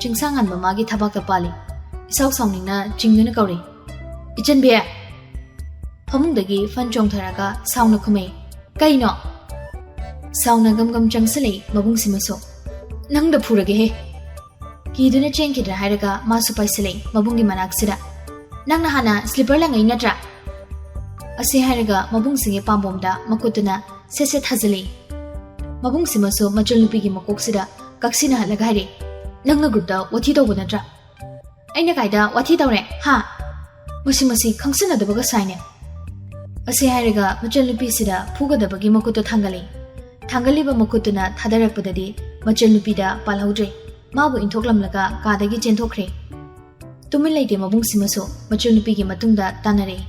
ꯆꯤꯡꯁꯥꯡ ꯍꯥꯟꯕ ꯃꯥꯒꯤ ꯊꯕꯥꯛꯇ ꯄꯥꯜꯂꯤ꯫ ꯏꯁꯥꯎ ꯁꯥꯎꯅꯤꯡꯅ ꯆꯤꯡꯗꯨꯅ ꯀꯧꯔꯤ, "ꯏꯆꯟꯕꯤ!" ꯐꯃꯨꯡꯗꯒꯤ ꯐꯟ ꯆꯣꯡꯊꯔꯒ ꯁꯥꯎꯅ ꯈꯨꯝꯃꯛꯏ, "ꯀꯩꯅꯣ?" ꯁꯥꯎꯅ ꯒꯝ ꯒꯝ ꯆꯪꯁꯤꯜꯂꯛꯏ ꯃꯕꯨꯡꯁꯤꯃꯁꯨ, "ꯅꯪꯗ ꯐꯨꯔꯒꯦꯍꯦ!" ꯀꯤꯗꯨꯅ ꯆꯦꯟꯈꯤꯗ꯭ꯔꯥ ꯍꯥꯏꯔꯒ ꯃꯥꯁꯨ ꯄꯥꯏꯁꯤꯜꯂꯛꯏ ꯃꯕꯨꯡꯒꯤ ꯃꯅꯥꯛꯁꯤꯗ, "ꯅꯪꯅ ꯍꯥꯟꯅ ꯁ꯭ꯂꯤꯄꯔ ꯂꯪꯉꯛꯏ ꯅꯠꯇ꯭ꯔꯥ?" ꯑꯁꯤ ꯍꯥꯏꯔꯒ ꯃꯕꯨꯡꯁꯤꯒꯤ ꯄꯥꯝꯕꯣꯝꯗ ꯃꯈꯨꯠꯇꯨꯅ ꯁꯦꯠ ꯁꯦꯠ ꯊꯥꯖꯤꯜꯂꯛꯏ꯫ ꯃꯕꯨꯡꯁꯤꯃꯁꯨ ꯃꯆꯜ ꯅꯨꯄꯤꯒꯤ ꯃꯀꯣꯛꯁꯤꯗ ꯀꯛꯁꯤꯟꯅꯍꯜꯂꯒ ꯍꯥꯏꯔꯛꯏ, "ꯅꯪꯅ ꯒ꯭ꯔꯨꯞꯇ ꯋꯥꯊꯤ ꯇꯧꯕ ꯅꯠꯇ꯭ꯔꯥ?" "ꯑꯩꯅ ꯀꯥꯏꯗ ꯋꯥꯊꯤ ꯇꯧꯔꯦ, ꯍꯥ? ꯃꯁꯤ, ꯃꯁꯤ ꯈꯪꯁꯤꯟꯅꯗꯕꯒ ꯁꯥꯏꯅꯦ!" ꯑꯁꯤ ꯍꯥꯏꯔꯒ ꯃꯆꯜ ꯅꯨꯄꯤꯁꯤꯗ ꯐꯨꯒꯗꯕꯒꯤ ꯃꯈꯨꯠꯇꯨ ꯊꯥꯡꯒꯠꯂꯤ꯫ ꯊꯥꯡꯒꯠꯂꯤꯕ ꯃꯈꯨꯠꯇꯨꯅ ꯊꯥꯗꯔꯛꯄꯗꯗꯤ ꯃꯆꯜ ꯅꯨꯄꯤꯗ ꯄꯥꯜꯍꯧꯗ꯭ꯔꯦ꯫ ꯃꯥꯕꯨ ꯏꯟꯊꯣꯛꯂꯝꯂꯒ ꯀꯥꯗꯒꯤ ꯆꯦꯟꯊꯣꯛꯈ꯭ꯔꯦ꯫ ꯇꯨꯃꯤꯟ ꯂꯩꯇꯦ ꯃꯕꯨꯡꯁꯤꯃꯁꯨ ꯃꯆꯜ ꯅꯨꯄꯤꯒꯤ ꯃꯇꯨꯡꯗ ꯇꯥꯟꯅꯔꯛꯏ꯫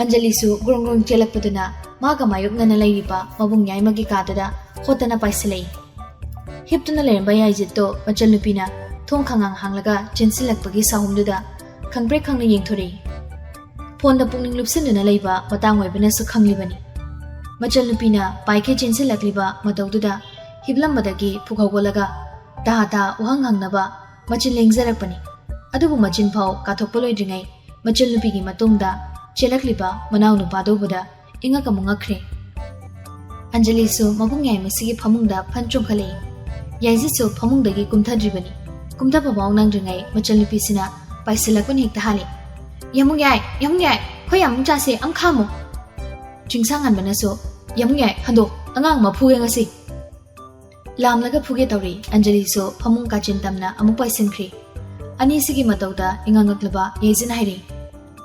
ꯑꯟꯖꯂꯤꯁꯨ ꯒ꯭ꯔꯣꯡ ꯒ꯭ꯔꯣꯡ ꯆꯦꯜꯂꯛꯄꯗꯨꯅ ꯃꯥꯒ ꯃꯥꯌꯣꯛꯅꯅ ꯂꯩꯔꯤꯕ ꯃꯕꯨꯡ ꯌꯥꯏꯃꯒꯤ ꯀꯥꯗꯨꯗ ꯍꯣꯠꯇꯅ ꯄꯥꯏꯁꯤꯜꯂꯛꯏ꯫ ꯍꯤꯞꯇꯨꯅ ꯂꯩꯔꯝꯕ ꯌꯥꯏꯖꯤꯠꯇꯣ ꯃꯆꯜꯅꯨꯄꯤꯅ ꯊꯣꯡ ꯈꯪꯍꯥꯡ ꯍꯥꯡꯂꯒ ꯆꯦꯟꯁꯤꯜꯂꯛꯄꯒꯤ ꯁꯥꯍꯨꯝꯗꯨꯗ ꯈꯪꯄ꯭ꯔꯦꯛ ꯈꯪꯅ ꯌꯦꯡꯊꯣꯔꯛꯏ꯫ ꯐꯣꯟꯗ ꯄꯨꯛꯅꯤꯡ ꯂꯨꯞꯁꯤꯟꯗꯨꯅ ꯂꯩꯕ ꯃꯇꯥꯡ ꯑꯣꯏꯕꯅꯁꯨ ꯈꯪꯂꯤꯕꯅꯤ꯫ ꯃꯆꯜꯅꯨꯄꯤꯅ ꯄꯥꯏꯈꯩ ꯆꯦꯟꯁꯤꯜꯂꯛꯂꯤꯕ ꯃꯇꯧꯗꯨꯗ ꯍꯤꯞꯂꯝꯕꯗꯒꯤ ꯐꯨꯛ ꯍꯧꯒꯠꯂꯒ ꯇꯍꯥ ꯇꯍꯥ ꯎꯍꯪ ꯍꯪꯅꯕ ꯃꯆꯤꯟ ꯂꯦꯡꯖꯔꯛꯄꯅꯤ꯫ ꯑꯗꯨꯕꯨ ꯃꯆꯤꯟ ꯐꯥꯎ ꯀꯥꯊꯣꯛꯄ ꯂꯣꯏꯗ꯭ꯔꯤꯉꯩ ꯃꯆꯜꯅꯨꯄꯤꯒꯤ ꯃꯇꯨꯡꯗ ꯆꯦꯜꯂꯛꯂꯤꯕ ꯃꯅꯥꯎꯅꯨꯄꯥꯗꯨ ꯎꯕꯗ ꯏꯉꯛ ꯑꯃꯨꯛ ꯉꯛꯈ꯭ꯔꯦ꯫ ꯑꯟꯖꯂꯤꯁꯨ ꯃꯕꯨꯡ ꯌꯥꯏꯃꯁꯤꯒꯤ ꯐꯃꯨꯡꯗ ꯐꯟ ꯆꯣꯡꯈꯠꯂꯛꯏ꯫ ꯌꯥꯏꯖꯤꯠꯁꯨ ꯐꯃꯨꯡꯗꯒꯤ ꯀꯨꯝꯊꯗ꯭ꯔꯤꯕꯅꯤ꯫ ꯀꯨꯝꯊꯕ ꯐꯥꯎ ꯅꯪꯗ꯭ꯔꯤꯉꯩ ꯃꯆꯜꯅꯨꯄꯤꯁꯤꯅ ꯄꯥꯏꯁꯤꯜꯂꯛꯄꯅ ꯍꯦꯛꯇ ꯍꯥꯜꯂꯤ꯫ "ꯌꯥꯝꯕꯨꯡ ꯌꯥꯏ, ꯌꯥꯝꯕꯨꯡ ꯌꯥꯏ, ꯈꯣꯏ ꯌꯥꯝꯕꯨꯡ ꯆꯥꯁꯦ, ꯑꯝ ꯈꯥꯝꯃꯣ!" ꯆꯤꯡꯁꯥꯡꯍꯟꯕꯅꯁꯨ, "ꯌꯥꯝꯕꯨꯡ ꯌꯥꯏ, ꯍꯟꯗꯣ, ꯑꯉꯥꯡ ꯑꯃ ꯐꯨꯒꯦ ꯉꯁꯤ!" ꯂꯥꯝꯂꯒ ꯐꯨꯒꯦ ꯇꯧꯔꯤ꯫ ꯑꯟꯖꯂꯤꯁꯨ ꯐꯃꯨꯡ ꯀꯥꯆꯤꯟ ꯇꯝꯅ ꯑꯃꯨꯛ ꯄꯥꯏꯁꯤꯟꯈ꯭ꯔꯤ꯫ ꯑꯅꯤꯁꯤꯒꯤ ꯃꯇꯧꯗ ꯏꯉꯛ ꯉꯛꯂꯕ ꯌꯥꯏꯖꯤꯠꯅ ꯍꯥꯏꯔꯤ,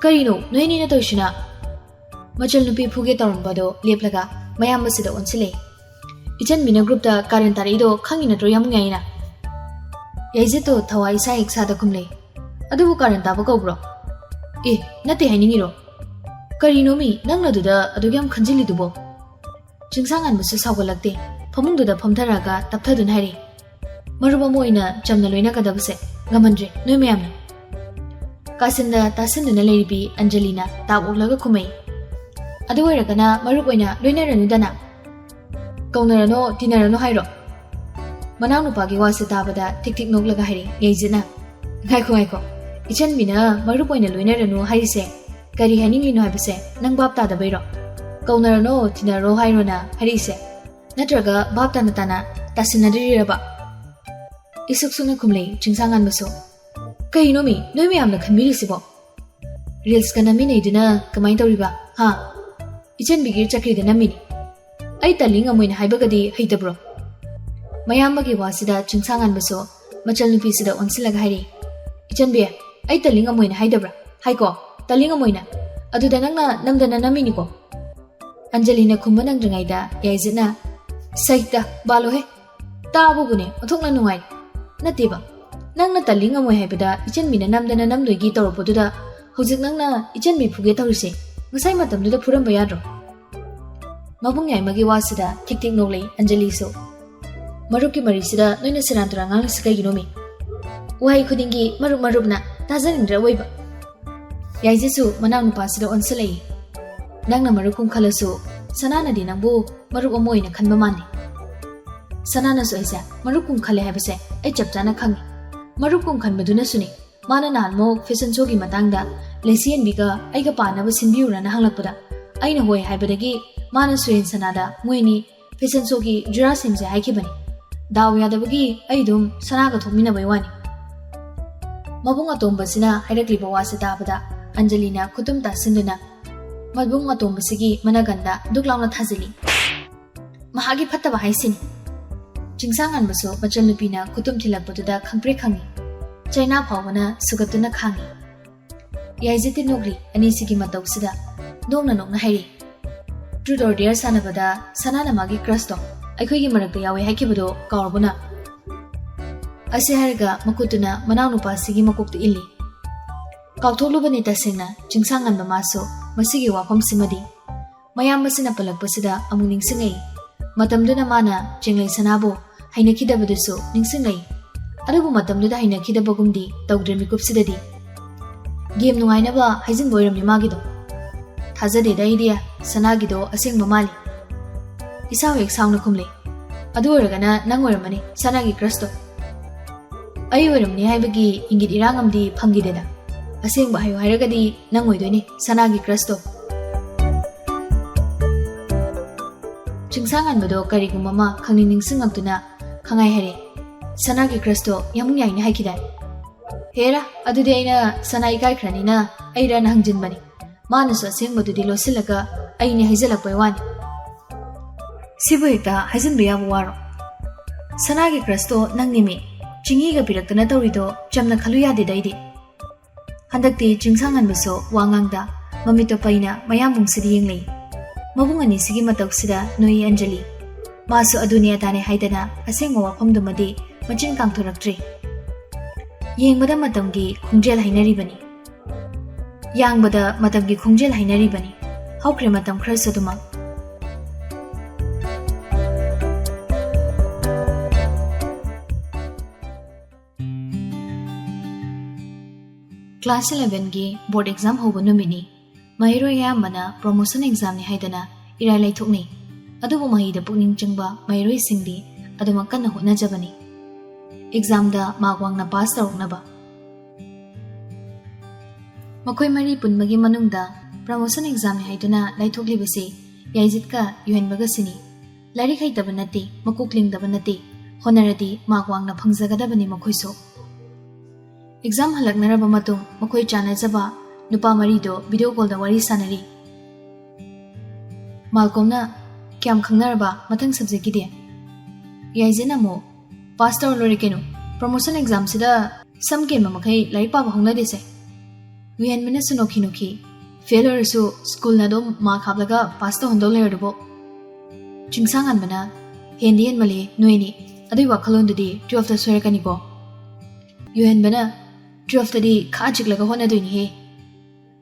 "ꯀꯔꯤꯅꯣ ꯅꯣꯏ ꯑꯅꯤꯅ ꯇꯧꯔꯤꯁꯤꯅ?" ꯃꯆꯜ ꯅꯨꯄꯤ ꯐꯨꯒꯦ ꯇꯧꯔꯝꯕꯗꯣ ꯂꯦꯞꯂꯒ ꯃꯌꯥꯝꯕꯁꯤꯗ ꯑꯣꯟꯁꯤꯜꯂꯦ꯫ "ꯏꯆꯟꯕꯤꯅ ꯒ꯭ꯔꯨꯞꯇ ꯀꯥꯔꯟ ꯇꯥꯔꯛꯏꯗꯣ ꯈꯪꯉꯤ ꯅꯠꯇ꯭ꯔꯣ, ꯌꯥꯝꯕꯨꯡ ꯌꯥꯏꯅ?" ꯌꯥꯏꯖꯤꯠꯇꯣ ꯊꯋꯥꯏ ꯏꯁꯥ ꯍꯦꯛ ꯁꯥꯗ ꯈꯨꯝꯂꯦ꯫ "ꯑꯗꯨꯕꯨ ꯀꯥꯔꯟ ꯇꯥꯕ ꯀꯧꯕ꯭ꯔꯣ?" "ꯑꯦ, ꯅꯠꯇꯦ ꯍꯥꯏꯅꯤꯡꯉꯤꯔꯣ? ꯀꯔꯤꯅꯣꯃꯤ, ꯅꯪꯅ ꯑꯗꯨꯗ ꯑꯗꯨꯛ ꯌꯥꯝ ꯈꯟꯖꯤꯜꯂꯤꯗꯨꯕꯣ?" ꯆꯤꯡꯁꯥꯡꯉꯥꯟꯕꯁꯨ ꯁꯥꯎꯒꯠꯂꯛꯇꯦ꯫ ꯐꯃꯨꯡꯗꯨꯗ ꯐꯝꯊꯔꯛꯑꯒ ꯇꯞꯊꯗꯨꯅ ꯍꯥꯏꯔꯛꯏ, "ꯃꯔꯨꯞ ꯑꯃ ꯑꯣꯏꯅ ꯆꯝꯅ ꯂꯣꯏꯅꯒꯗꯕꯁꯦ ꯉꯝꯍꯟꯗ꯭ꯔꯦ ꯅꯣꯏ ꯃꯌꯥꯝꯅ꯫" ꯀꯥꯆꯤꯟꯗ ꯇꯥꯁꯤꯟꯗꯨꯅ ꯂꯩꯔꯤꯕꯤ ꯑꯟꯖꯂꯤꯅ ꯇꯥꯞ ꯑꯣꯛꯂꯒ ꯈꯨꯝꯃꯛꯏ, "ꯑꯗꯨ ꯑꯣꯏꯔꯒꯅ ꯃꯔꯨꯞ ꯑꯣꯏꯅ ꯂꯣꯏꯅꯔꯅꯨꯗꯅ꯫ ꯀꯧꯅꯔꯅꯣ, ꯇꯤꯟꯅꯔꯅꯣ ꯍꯥꯏꯔꯣ?" ꯃꯅꯥꯎꯅꯨꯄꯥꯒꯤ ꯋꯥꯁꯦ ꯇꯥꯕꯗ ꯊꯤꯛ ꯊꯤꯛ ꯅꯣꯛꯂꯒ ꯍꯥꯏꯔꯛꯏ ꯌꯥꯏꯖꯤꯠꯅ, "ꯉꯥꯏꯈꯣ, ꯉꯥꯏꯈꯣ, ꯏꯆꯟꯕꯤꯅ ꯃꯔꯨꯞ ꯑꯣꯏꯅ ꯂꯣꯏꯅꯔꯅꯨ ꯍꯥꯏꯔꯤꯁꯦ ꯀꯔꯤ ꯍꯥꯏꯅꯤꯡꯂꯤꯅꯣ ꯍꯥꯏꯕꯁꯦ ꯅꯪ ꯚꯥꯞ ꯇꯥꯗꯕꯩꯔꯣ? ꯀꯧꯅꯔꯅꯣ, ꯇꯤꯟꯅꯔꯣ ꯍꯥꯏꯔꯣꯅ ꯍꯥꯏꯔꯛꯏꯁꯦ? ꯅꯠꯇ꯭ꯔꯒ ꯚꯥꯞ ꯇꯥꯅ ꯇꯥꯅ ꯇꯥꯁꯤꯟꯅꯗ꯭ꯔꯤꯔꯕ?" ꯏꯁꯨꯛ ꯁꯨꯛꯅ ꯈꯨꯝꯂꯛꯏ ꯆꯤꯡꯁꯥꯡꯉꯥꯟꯕꯁꯨ, "ꯀꯩꯅꯣꯃꯤ, ꯅꯣꯏ ꯃꯌꯥꯝꯅ ꯈꯟꯕꯤꯔꯤꯁꯤꯕꯣ? ꯔꯤꯜꯁꯀ ꯅꯝꯃꯤꯟꯅꯩꯗꯨꯅ ꯀꯃꯥꯏꯅ ꯇꯧꯔꯤꯕ, ꯍꯥ? ꯏꯆꯟꯕꯤꯒꯤ ꯆꯀ꯭ꯔꯤꯗ ꯅꯝꯃꯤꯅꯤ꯫ ꯑꯩ ꯇꯜꯂꯤ ꯉꯝꯃꯣꯏꯅ ꯍꯥꯏꯕꯒꯗꯤ ꯍꯩꯇꯕ꯭ꯔꯣ?" ꯃꯌꯥꯝꯕꯒꯤ ꯋꯥꯁꯤꯗ ꯆꯤꯡꯁꯥꯡꯉꯥꯟꯕꯁꯨ ꯃꯆꯜ ꯅꯨꯄꯤꯁꯤꯗ ꯑꯣꯟꯁꯤꯜꯂꯒ ꯍꯥꯏꯔꯛꯏ, "ꯏꯆꯟꯕꯤ, ꯑꯩ ꯇꯜꯂꯤ ꯉꯝꯃꯣꯏꯅ ꯍꯥꯏꯗꯕ꯭ꯔꯥ? ꯍꯥꯏꯀꯣ, ꯇꯜꯂꯤ ꯉꯝꯃꯣꯏꯅ꯫ ꯑꯗꯨꯗ ꯅꯪꯅ ꯅꯝꯗꯅ ꯅꯝꯃꯤꯅꯤꯀꯣ?" ꯑꯟꯖꯂꯤꯅ ꯈꯨꯝꯕ ꯅꯪꯗ꯭ꯔꯤꯉꯩꯗ ꯌꯥꯏꯖꯤꯠꯅ, "ꯁꯩꯇ, ꯕꯥꯂꯣꯍꯦ, ꯇꯥꯕꯕꯨꯅꯦ ꯑꯣꯟꯊꯣꯛꯅ ꯅꯨꯡꯉꯥꯏ꯫ ꯅꯠꯇꯦꯕ, ꯅꯪꯅ ꯇꯜꯂꯤ ꯉꯝꯃꯣꯏ ꯍꯥꯏꯕꯗ ꯏꯆꯟꯕꯤꯅ ꯅꯝꯗꯅ ꯅꯝꯗꯣꯏꯒꯤ ꯇꯧꯔꯛꯄꯗꯨꯗ ꯍꯧꯖꯤꯛ ꯅꯪꯅ ꯏꯆꯟꯕꯤ ꯐꯨꯒꯦ ꯇꯧꯔꯤꯁꯦ ꯉꯁꯥꯏ ꯃꯇꯝꯗꯨꯗ ꯐꯨꯔꯝꯕ ꯌꯥꯗ꯭ꯔꯣ?" ꯃꯕꯨꯡ ꯌꯥꯏꯃꯒꯤ ꯋꯥꯁꯤꯗ ꯊꯤꯛ ꯊꯤꯛ ꯅꯣꯛꯂꯛꯏ ꯑꯟꯖꯂꯤꯁꯨ꯫ ꯃꯔꯨꯞꯀꯤ ꯃꯔꯤꯁꯤꯗ ꯅꯣꯏꯅ ꯁꯦꯔꯥꯟ ꯇꯨꯔꯥꯟ ꯉꯥꯡꯂꯤꯁꯤ ꯀꯩꯒꯤꯅꯣꯃꯤ? ꯋꯥꯍꯩ ꯈꯨꯗꯤꯡꯒꯤ "ꯃꯔꯨꯞ, ꯃꯔꯨꯞꯅ" ꯇꯥꯖꯅꯤꯡꯗ꯭ꯔꯦ ꯑꯋꯣꯏꯕ꯫ ꯌꯥꯏꯖꯁꯨ ꯃꯅꯥꯎꯅꯨꯄꯥꯁꯤꯗ ꯑꯣꯟꯁꯤꯜꯂꯛꯏ꯫ "ꯅꯪꯅ ꯃꯔꯨꯞ ꯀꯨꯝ ꯈꯜꯂꯁꯨ, ꯁꯅꯥꯅꯗꯤ ꯅꯪꯕꯨ ꯃꯔꯨꯞ ꯑꯃ ꯑꯣꯏꯅ ꯈꯟꯕ ꯃꯥꯟꯗꯦ꯫" ꯁꯅꯥꯅꯁꯨ ꯑꯩꯁꯦ ꯃꯔꯨꯞ ꯀꯨꯝ ꯈꯜꯂꯦ ꯍꯥꯏꯕꯁꯦ ꯑꯩ ꯆꯞ ꯆꯥꯅ ꯈꯪꯉꯤ꯫ ꯃꯔꯨꯞ ꯀꯨꯝ ꯈꯟꯕꯗꯨꯅꯁꯨꯅꯤ ꯃꯥꯅ ꯅꯍꯥꯟꯃꯨꯛ ꯐꯦꯁꯟ ꯁꯣꯒꯤ ꯃꯇꯥꯡꯗ ꯂꯩꯁꯤꯌꯦꯟꯕꯤꯒ ꯑꯩꯒ ꯄꯥꯅꯕ ꯁꯤꯟꯕꯤꯌꯨꯔꯅ ꯍꯪꯂꯛꯄꯗ, ꯑꯩꯅ ꯍꯣꯏ ꯍꯥꯏꯕꯗꯒꯤ ꯃꯥꯅ ꯁꯨꯔꯦꯟ ꯁꯅꯥꯗ ꯃꯣꯏ ꯑꯅꯤ ꯐꯦꯁꯟ ꯁꯣꯒꯤ ꯖꯨꯔꯥ ꯁꯦꯝꯁꯦ ꯍꯥꯏꯈꯤꯕꯅꯤ꯫ ꯗꯥꯎ ꯌꯥꯗꯕꯒꯤ ꯑꯩ ꯑꯗꯨꯝ ꯁꯅꯥꯒ ꯊꯣꯛꯃꯤꯟꯅꯕꯩ ꯋꯥꯅꯤ꯫ ꯃꯕꯨꯡ ꯑꯇꯣꯝꯕꯁꯤꯅ ꯍꯥꯏꯔꯛꯂꯤꯕ ꯋꯥꯁꯦ ꯇꯥꯕꯗ ꯑꯟꯖꯂꯤꯅ ꯈꯨꯇꯨꯝ ꯇꯥꯁꯤꯟꯗꯨꯅ ꯃꯕꯨꯡ ꯑꯇꯣꯝꯕꯁꯤꯒꯤ ꯃꯅꯥꯒꯟꯗ ꯗꯨꯛ ꯂꯥꯎꯅ ꯊꯥꯖꯤꯜꯂꯤ꯫ ꯃꯍꯥꯛꯀꯤ ꯐꯠꯇꯕ ꯍꯥꯏꯁꯤꯅꯤ꯫ ꯆꯤꯡꯁꯥꯡꯉꯥꯟꯕꯁꯨ ꯃꯆꯟꯅꯨꯄꯤꯅ ꯈꯨꯇꯨꯝ ꯊꯤꯜꯂꯛꯄꯗꯨꯗ ꯈꯪꯄ꯭ꯔꯦꯛ ꯈꯪꯉꯤ꯫ ꯆꯩꯅꯥ ꯐꯥꯎꯕꯅ ꯁꯨꯒꯠꯇꯨꯅ ꯈꯥꯡꯉꯤ꯫ ꯌꯥꯏꯖꯠꯇꯤ ꯅꯣꯛꯂꯤ ꯑꯅꯤꯁꯤꯒꯤ ꯃꯇꯧꯁꯤꯗ ꯅꯣꯛꯅ ꯅꯣꯛꯅ ꯍꯥꯏꯔꯤ꯫ Truth or Dare ꯁꯥꯟꯅꯕꯗ ꯁꯅꯥꯅ ꯃꯥꯒꯤ crushꯇꯣ ꯑꯩꯈꯣꯏꯒꯤ ꯃꯔꯛꯇ ꯌꯥꯎꯋꯦ ꯍꯥꯏꯈꯤꯕꯗꯣ ꯀꯥꯎꯔꯕꯣ ꯅꯪ? ꯑꯁꯤ ꯍꯥꯏꯔꯒ ꯃꯈꯨꯠꯇꯨꯅ ꯃꯅꯥꯎꯅꯨꯄꯥꯁꯤꯒꯤ ꯃꯀꯣꯛꯇ ꯏꯜꯂꯤ꯫ ꯀꯥꯎꯊꯣꯛꯂꯨꯕꯅꯤ ꯇꯁꯦꯡꯅ ꯆꯤꯡꯁꯥꯡꯉꯥꯟꯕ ꯃꯥꯁꯨ ꯃꯁꯤꯒꯤ ꯋꯥꯐꯝꯁꯤꯃꯗꯤ꯫ ꯃꯌꯥꯝꯕꯁꯤꯅ ꯄꯜꯂꯛꯄꯁꯤꯗ ꯑꯃꯨꯛ ꯅꯤꯡꯁꯤꯡꯉꯛꯏ꯫ ꯃꯇꯝꯗꯨꯅ ꯃꯥꯅ ꯆꯦꯡꯂꯩ ꯁꯅꯥꯕꯨ ꯍꯩꯅꯈꯤꯗꯕꯗꯨꯁꯨ ꯅꯤꯡꯁꯤꯡꯂꯛꯏ꯫ ꯑꯗꯨꯕꯨ ꯃꯇꯝꯗꯨꯗ ꯍꯩꯅꯈꯤꯗꯕꯒꯨꯝꯗꯤ ꯇꯧꯗ꯭ꯔꯦ ꯃꯤꯀꯨꯞꯁꯤꯗꯗꯤ꯫ Game ꯅꯨꯡꯉꯥꯏꯅꯕ ꯍꯥꯏꯖꯤꯟꯕ ꯑꯣꯏꯔꯝꯅꯤ ꯃꯥꯒꯤꯗꯣ꯫ ꯊꯥꯖꯗꯦꯗ ꯑꯩꯗꯤ, ꯁꯅꯥꯒꯤꯗꯣ ꯑꯁꯦꯡꯕ ꯃꯥꯜꯂꯤ꯫ ꯏꯁꯥꯎ ꯍꯦꯛ ꯁꯥꯎꯅ ꯈꯨꯝꯂꯦ꯫ ꯑꯗꯨ ꯑꯣꯏꯔꯒꯅ ꯅꯪ ꯑꯣꯏꯔꯝꯃꯅꯤ ꯁꯅꯥꯒꯤ crushꯇꯣ꯫ ꯑꯩ ꯑꯣꯏꯔꯝꯅꯤ ꯍꯥꯏꯕꯒꯤ ꯏꯪꯒꯤꯠ ꯏꯔꯥꯡ ꯑꯃꯗꯤ ꯐꯪꯈꯤꯗꯦꯗ꯫ ꯑꯁꯦꯡꯕ ꯍꯥꯏꯌꯨ ꯍꯥꯏꯔꯒꯗꯤ ꯅꯪ ꯑꯣꯏꯗꯣꯏꯅꯦ ꯁꯅꯥꯒꯤ crushꯇꯣ꯫ ꯆꯤꯡꯁꯥꯡꯉꯥꯟꯕꯗꯣ ꯀꯔꯤꯒꯨꯝꯕ ꯑꯃ ꯈꯪꯅꯤꯡ ꯅꯤꯡꯁꯤꯡꯉꯛꯇꯨꯅ ꯈꯪꯍꯥꯏ ꯍꯥꯏꯔꯦ꯫ "ꯁꯅꯥꯒꯤ crushꯇꯣ ꯌꯥꯝꯕꯨꯡ ꯌꯥꯏꯅ ꯍꯥꯏꯈꯤꯗꯥꯏ?" "ꯍꯦꯔꯥ, ꯑꯗꯨꯗꯤ ꯑꯩꯅ ꯁꯅꯥ ꯏꯀꯥꯏꯈ꯭ꯔꯅꯤꯅ ꯑꯩꯔꯅ ꯍꯪꯖꯤꯟꯕꯅꯤ꯫ ꯃꯥꯅꯁꯨ ꯑꯁꯦꯡꯕꯗꯨꯗꯤ ꯂꯣꯠꯁꯤꯜꯂꯒ ꯑꯩꯅꯦ ꯍꯥꯏꯖꯤꯜꯂꯛꯄꯩ ꯋꯥꯅꯤ꯫" "ꯁꯤꯕꯨ ꯍꯦꯛꯇ ꯍꯥꯏꯖꯤꯟꯕ ꯌꯥꯕ ꯋꯥꯔꯣ? ꯁꯅꯥꯒꯤ crushꯇꯣ ꯅꯪꯅꯤꯃꯤ꯫ ꯆꯤꯡꯍꯤꯒ ꯄꯤꯔꯛꯇꯅ ꯇꯧꯔꯤꯗꯣ ꯆꯝꯅ ꯈꯜꯂꯨ ꯌꯥꯗꯦꯗ ꯑꯩꯗꯤ꯫" ꯍꯟꯗꯛꯇꯤ ꯆꯤꯡꯁꯥꯡꯍꯟꯕꯁꯨ ꯋꯥ ꯉꯥꯡꯗ ꯃꯃꯤꯠꯇꯣ ꯄꯩꯅ ꯃꯌꯥꯝꯕꯨꯡꯁꯤꯗ ꯌꯦꯡꯂꯛꯏ꯫ ꯃꯕꯨꯡ ꯑꯅꯤꯁꯤꯒꯤ ꯃꯇꯧꯁꯤꯗ ꯅꯣꯏ ꯑꯟꯖꯂꯤ꯫ ꯃꯥꯁꯨ ꯑꯗꯨꯅꯦ ꯑꯗꯥꯅꯦ ꯍꯥꯏꯗꯅ ꯑꯁꯦꯡꯕ ꯋꯥꯐꯝꯗꯨꯃꯗꯤ ꯃꯆꯤꯟ ꯀꯥꯡꯊꯣꯔꯛꯇ꯭ꯔꯤ꯫ ꯌꯦꯡꯕꯗ ꯃꯇꯝꯒꯤ ꯈꯣꯡꯖꯦꯜ ꯍꯥꯏꯅꯔꯤꯕꯅꯤ꯫ ꯌꯥꯡꯕꯗ ꯃꯇꯝꯒꯤ ꯈꯣꯡꯖꯦꯜ ꯍꯥꯏꯅꯔꯤꯕꯅꯤ꯫ ꯍꯧꯈ꯭ꯔꯦ ꯃꯇꯝ ꯈꯔꯁꯨ ꯑꯗꯨꯃꯛ꯫ ꯀ꯭ꯂꯥꯁ ꯏꯂꯦꯚꯦꯟꯒꯤ ꯕꯣꯔꯗ ꯑꯦꯛꯖꯥꯝ ꯍꯧꯕ ꯅꯨꯃꯤꯠꯅꯤ꯫ ꯃꯍꯩꯔꯣꯏ ꯑꯌꯥꯝꯕꯅ ꯄ꯭ꯔꯣꯃꯣꯁꯟ ꯑꯦꯛꯖꯥꯝꯅꯤ ꯍꯥꯏꯗꯅ ꯏꯔꯥꯏ ꯂꯩꯊꯣꯛꯅꯩ꯫ ꯑꯗꯨꯕꯨ ꯃꯍꯩꯗ ꯄꯨꯛꯅꯤꯡ ꯆꯪꯕ ꯃꯍꯩꯔꯣꯏꯁꯤꯡꯗꯤ ꯑꯗꯨꯃꯛ ꯀꯟꯅ ꯍꯣꯠꯅꯖꯕꯅꯤ꯫ ꯑꯦꯛꯖꯥꯝꯗ ꯃꯥꯔꯛ ꯋꯥꯡꯅ ꯄꯥꯁ ꯇꯧꯔꯛꯅꯕ꯫ ꯃꯈꯣꯏ ꯃꯔꯤ ꯄꯨꯟꯕꯒꯤ ꯃꯅꯨꯡꯗ ꯄ꯭ꯔꯃꯣꯁꯟ ꯑꯦꯛꯖꯥꯝꯅꯤ ꯍꯥꯏꯗꯨꯅ ꯂꯥꯏꯊꯣꯛꯂꯤꯕꯁꯤ ꯌꯥꯏꯖꯤꯠꯀ ꯌꯨꯍꯦꯟꯕꯒꯁꯤꯅꯤ꯫ ꯂꯥꯏꯔꯤꯛ ꯍꯩꯇꯕ ꯅꯠꯇꯦ, ꯃꯀꯣꯛ ꯂꯤꯡꯗꯕ ꯅꯠꯇꯦ, ꯍꯣꯠꯅꯔꯗꯤ ꯃꯥꯔꯛ ꯋꯥꯡꯅ ꯐꯪꯖꯒꯗꯕꯅꯤ ꯃꯈꯣꯏꯁꯨ꯫ ꯑꯦꯛꯖꯥꯝ ꯍꯜꯂꯛꯅꯔꯕ ꯃꯇꯨꯡ ꯃꯈꯣꯏ ꯆꯥꯟꯅꯖꯕ ꯅꯨꯄꯥ ꯃꯔꯤꯗꯣ ꯚꯤꯗꯤꯑꯣ ꯀꯣꯜꯗ ꯋꯥꯔꯤ ꯁꯥꯟꯅꯔꯤ꯫ ꯃꯥꯜꯀꯣꯝꯅ, "ꯀꯌꯥꯝ ꯈꯪꯅꯔꯕ ꯃꯊꯪ ꯁꯕꯖꯦꯛꯀꯤꯗꯤ?" ꯌꯥꯏꯖꯤꯠꯅ ꯑꯃꯨꯛ, "ꯄꯥꯁ ꯇꯧꯔ ꯂꯣꯏꯔꯦ ꯀꯩꯅꯣ, ꯄ꯭ꯔꯃꯣꯁꯟ ꯑꯦꯛꯖꯥꯝꯁꯤꯗ ꯁꯝ ꯀꯦꯟꯕ ꯃꯈꯩ ꯂꯥꯏꯔꯤꯛ ꯄꯥꯕ ꯍꯧꯅꯗꯦꯁꯦ꯫" ꯌꯨꯍꯦꯟꯕꯅꯁꯨ ꯅꯣꯛꯈꯤ ꯅꯣꯛꯈꯤ, "ꯐꯦꯜ ꯑꯣꯏꯔꯁꯨ ꯁ꯭ꯀꯨꯜꯅ ꯑꯗꯨꯝ ꯃꯥꯔꯛ ꯍꯥꯞꯂꯒ ꯄꯥꯁ ꯇꯧꯍꯟꯗꯧ ꯂꯩꯔꯗꯨꯕꯨ?" ꯆꯤꯡꯁꯥꯡꯉꯥꯟꯕꯅ, "ꯍꯦꯟꯗꯤ ꯍꯦꯟꯃꯜꯂꯦ ꯅꯣꯏꯅꯤ, ꯑꯗꯨꯏ ꯋꯥꯈꯜꯂꯣꯟꯗꯨꯗꯤ ꯇꯨꯌꯦꯜꯐꯇ ꯁꯣꯏꯔꯛꯀꯅꯤꯀꯣ꯫" ꯌꯨꯍꯦꯟꯕꯅ, "ꯇꯨꯌꯦꯜꯐꯇꯗꯤ ꯈꯥ ꯆꯤꯛꯂꯒ ꯍꯣꯠꯅꯗꯣꯏꯅꯤꯍꯦ꯫"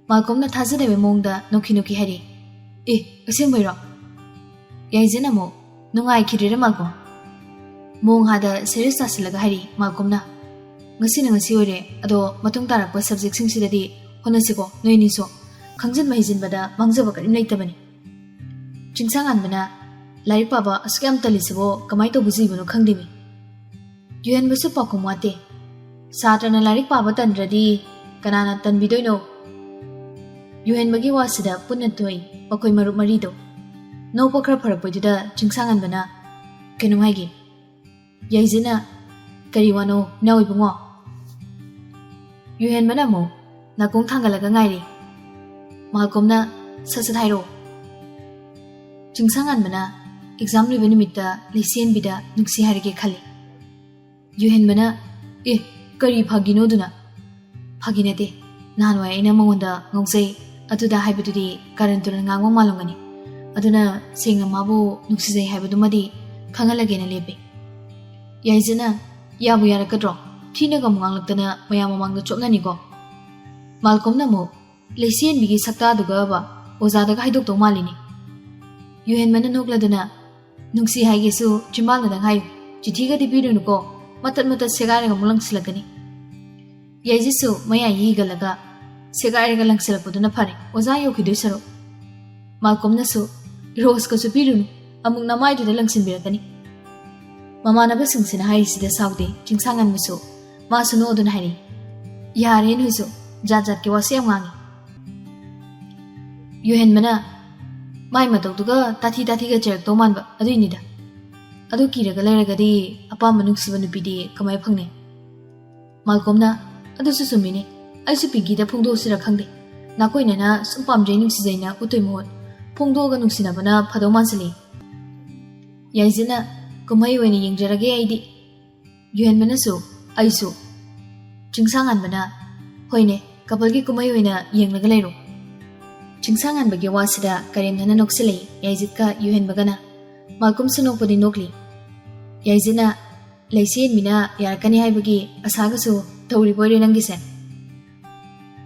ꯃꯥꯜꯀꯣꯝꯅ ꯊꯥꯖꯗꯕ ꯃꯑꯣꯡꯗ ꯅꯣꯛꯈꯤ ꯅꯣꯛꯈꯤ ꯍꯥꯏꯔꯤ, "ꯑꯦ, ꯑꯁꯦꯡꯕꯩꯔꯣ?" ꯌꯥꯏꯖꯤꯟ ꯑꯃꯨꯛ, "ꯅꯨꯡꯉꯥꯏꯈꯤꯗ꯭ꯔꯦꯗ ꯃꯥꯜꯀꯣꯝ꯫ ꯃꯑꯣꯡ ꯍꯥꯗ ꯁꯦꯔꯤꯌꯁ ꯇꯥꯁꯤꯜꯂꯒ ꯍꯥꯏꯔꯤ ꯃꯥꯜꯀꯣꯝꯅ, "ꯉꯁꯤꯅ ꯉꯁꯤ ꯑꯣꯏꯔꯦ, ꯑꯗꯣ ꯃꯇꯨꯡ ꯇꯥꯔꯛꯄ ꯁꯕꯖꯦꯛꯁꯤꯡꯁꯤꯗꯗꯤ ꯍꯣꯠꯅꯁꯤꯀꯣ ꯅꯣꯏꯅꯤꯁꯨ꯫ ꯈꯪꯖꯤꯟꯕ ꯍꯩꯖꯤꯟꯕꯗ ꯃꯥꯡꯖꯕ ꯀꯔꯤꯝ ꯂꯩꯇꯕꯅꯤ꯫" ꯆꯤꯡꯁꯥꯡꯉꯥꯟꯕꯅ, "ꯂꯥꯏꯔꯤꯛ ꯄꯥꯕ ꯑꯁꯨꯛ ꯌꯥꯝ ꯇꯜꯂꯤꯁꯤꯕꯣ ꯀꯃꯥꯏ ꯇꯧꯕ ꯖꯤꯕꯅꯣ ꯈꯪꯗꯦꯃꯤ꯫" ꯌꯨꯍꯦꯟꯕꯁꯨ ꯄꯥꯎꯈꯨꯝ ꯋꯥꯠꯇꯦ꯫ ꯁꯥꯇ꯭ꯔꯅ ꯂꯥꯏꯔꯤꯛ ꯄꯥꯕ ꯇꯟꯗ꯭ꯔꯗꯤ ꯀꯅꯥꯅ ꯇꯟꯕꯤꯗꯣꯏꯅꯣ? ꯌꯨꯍꯦꯟꯕꯒꯤ ꯋꯥꯁꯤꯗ ꯄꯨꯟꯅ ꯇꯣꯛꯏ ꯃꯈꯣꯏ ꯃꯔꯨꯞ ꯃꯔꯤꯗꯣ꯫ ꯅꯣꯛꯄ ꯈꯔ ꯐꯔꯛꯄꯩꯗꯨꯗ ꯆꯤꯡꯁꯥꯡꯉꯥꯟꯕꯅ, "ꯀꯩꯅꯣꯝ ꯍꯥꯏꯒꯦ꯫" ꯌꯥꯏꯖꯤꯟꯅ, "ꯀꯔꯤ ꯋꯥꯅꯣ ꯏꯅꯥꯎ ꯏꯕꯨꯡꯉꯣ?" ꯌꯨꯍꯦꯟꯕꯅ ꯑꯃꯨꯛ ꯅꯥꯀꯣꯡ ꯊꯥꯡꯒꯠꯂꯒ ꯉꯥꯏꯔꯤ꯫ ꯃꯥꯜꯀꯣꯝꯅ, "ꯁꯠ ꯁꯠ ꯍꯥꯏꯔꯛꯑꯣ꯫" ꯆꯤꯡꯁꯥꯡꯉꯥꯟꯕꯅ, "ꯑꯦꯛꯖꯥꯝ ꯂꯣꯏꯕ ꯅꯨꯃꯤꯠꯇ ꯂꯩꯁꯦꯟꯕꯤꯗ ꯅꯨꯡꯁꯤ ꯍꯥꯏꯔꯒꯦ ꯈꯜꯂꯤ꯫" ꯌꯨꯍꯦꯟꯕꯅ, "ꯑꯦ, ꯀꯔꯤ ꯐꯥꯒꯤꯅꯣ ꯑꯗꯨꯅ?" "ꯐꯥꯒꯤ ꯅꯠꯇꯦ꯫ ꯅꯍꯥꯟꯋꯥꯏ ꯑꯩꯅ ꯃꯉꯣꯟꯗ ꯉꯥꯎꯖꯩ ꯑꯗꯨꯗ ꯍꯥꯏꯕꯗꯨꯗꯤ ꯀꯥꯔꯟ ꯇꯨꯔꯟ ꯉꯥꯡꯕ ꯃꯥꯜꯂꯝꯒꯅꯤ꯫ ꯑꯗꯨꯅ ꯁꯦꯡꯅ ꯃꯥꯕꯨ ꯅꯨꯡꯁꯤꯖꯩ ꯍꯥꯏꯕꯗꯨꯃꯗꯤ ꯈꯪꯍꯜꯂꯒꯦꯅ ꯂꯦꯞꯄꯤ꯫" ꯌꯥꯏꯖꯅ, "ꯌꯥꯕꯨ ꯌꯥꯔꯛꯀꯗ꯭ꯔꯣ? ꯊꯤꯅꯒ ꯑꯃꯨꯛ ꯉꯥꯡꯂꯛꯇꯅ ꯃꯌꯥꯝ ꯃꯃꯥꯡꯗ ꯆꯣꯞꯅꯅꯤꯀꯣ꯫" ꯃꯥꯜꯀꯣꯝꯅ ꯑꯃꯨꯛ, "ꯂꯩꯁꯦꯟꯕꯤꯒꯤ ꯁꯛꯇꯥꯗꯨꯒꯕ ꯑꯣꯖꯥꯗꯒ ꯍꯥꯏꯗꯣꯛꯇꯧ ꯃꯥꯜꯂꯤꯅꯦ꯫" ꯌꯨꯍꯦꯟꯕꯅ ꯅꯣꯛꯂꯗꯨꯅ, "ꯅꯨꯡꯁꯤ ꯍꯥꯏꯒꯦꯁꯨ ꯆꯤꯝꯕꯥꯜꯅꯗꯪ ꯍꯥꯏꯌꯨ꯫ ꯆꯤꯊꯤꯒꯗꯤ ꯄꯤꯔꯨꯅꯨꯀꯣ꯫ ꯃꯇꯠ ꯃꯇꯠ ꯁꯦꯒꯥꯏꯔꯒ ꯑꯃꯨꯛ ꯂꯪꯁꯤꯜꯂꯛꯀꯅꯤ꯫" ꯌꯥꯏꯖꯤꯠꯁꯨ ꯃꯌꯥꯏ ꯍꯤꯒꯠꯂꯒ ꯁꯦꯒꯥꯏꯔꯒ ꯂꯪꯁꯤꯜꯂꯛꯄꯗꯨꯅ ꯐꯔꯦ, ꯑꯣꯖꯥ ꯌꯧꯈꯤꯗꯣꯏ ꯁꯔꯨꯛ꯫ ꯃꯥꯜꯀꯣꯝꯅꯁꯨ, "ꯔꯣꯁꯀꯁꯨ ꯄꯤꯔꯨꯅꯨ, ꯑꯃꯨꯛ ꯅꯃꯥꯏꯗꯨꯗ ꯂꯪꯁꯤꯟꯕꯤꯔꯛꯀꯅꯤ"꯫ ꯃꯃꯥꯟꯅꯕꯁꯤꯡꯁꯤꯅ ꯍꯥꯏꯔꯤꯁꯤꯗ ꯁꯥꯎꯗꯦ ꯆꯤꯡꯁꯥꯡꯉꯥꯟꯕꯁꯨ꯫ ꯃꯥꯁꯨ ꯅꯣꯛꯑꯗꯨꯅ ꯍꯥꯏꯔꯤ, "ꯌꯥꯔꯦ ꯅꯣꯏꯁꯨ, ꯖꯥꯠ ꯖꯥꯠꯀꯤ ꯋꯥꯁꯨ ꯌꯥꯝ ꯉꯥꯡꯉꯤ"꯫ ꯌꯨꯍꯦꯟꯕꯅ, "ꯃꯥꯏ ꯃꯇꯧꯗꯨꯒ ꯇꯥꯊꯤ ꯇꯥꯊꯤꯒ ꯆꯩꯔꯛꯇꯧ ꯃꯥꯟꯕ ꯑꯗꯨꯏꯅꯤꯗ꯫ ꯑꯗꯨ ꯀꯤꯔꯒ ꯂꯩꯔꯒꯗꯤ ꯑꯄꯥꯝꯕ ꯅꯨꯡꯁꯤꯕ ꯅꯨꯄꯤꯗꯤ ꯀꯃꯥꯏ ꯐꯪꯅꯤ?" ꯃꯥꯜꯀꯣꯝꯅ, "ꯑꯗꯨꯁꯨ ꯆꯨꯝꯃꯤꯅꯦ, ꯑꯩꯁꯨ ꯄꯤꯡꯀꯤꯗ ꯐꯣꯡꯗꯣꯛꯁꯤꯔ ꯈꯪꯗꯦ꯫ ꯅꯥꯀꯣꯏꯅꯅ ꯁꯨꯝ ꯄꯥꯝꯖꯩ ꯅꯨꯡꯁꯤꯖꯩꯅ ꯎꯠꯇꯣꯏ ꯃꯍꯨꯠ ꯐꯣꯡꯗꯣꯛꯑꯒ ꯅꯨꯡꯁꯤꯅꯕꯅ ꯐꯗꯧ ꯃꯥꯟꯁꯤꯜꯂꯤ"꯫ ꯌꯥꯏꯖꯤꯠꯅ, "ꯀꯨꯝꯍꯩ ꯑꯣꯏꯅ ꯌꯦꯡꯖꯔꯒꯦ ꯑꯩꯗꯤ"꯫ ꯌꯨꯍꯦꯟꯕꯅꯁꯨ, "ꯑꯩꯁꯨ"꯫ ꯆꯤꯡꯁꯥꯡꯉꯥꯟꯕꯅ, "ꯍꯣꯏꯅꯦ, ꯀꯄꯜꯒꯤ ꯀꯨꯝꯍꯩ ꯑꯣꯏꯅ ꯌꯦꯡꯂꯒ ꯂꯩꯔꯣ"꯫ ꯆꯤꯡꯁꯥꯡꯉꯥꯟꯕꯒꯤ ꯋꯥꯁꯤꯗ ꯀꯔꯦꯝꯅꯅ ꯅꯣꯛꯁꯤꯜꯂꯛꯏ ꯌꯥꯏꯖꯤꯠꯀ ꯌꯨꯍꯦꯟꯕꯒꯅ꯫ ꯃꯥꯜꯀꯣꯝꯁꯨ ꯅꯣꯛꯄꯗꯤ ꯅꯣꯛꯂꯤ꯫ ꯌꯥꯏꯖꯤꯠꯅ, "ꯂꯩꯆꯦꯟꯕꯤꯅ ꯌꯥꯔꯛꯀꯅꯤ ꯍꯥꯏꯕꯒꯤ ꯑꯁꯥꯒꯁꯨ ꯇꯧꯔꯤꯕ ꯑꯣꯏꯔꯦ ꯅꯪꯒꯤꯁꯦ"꯫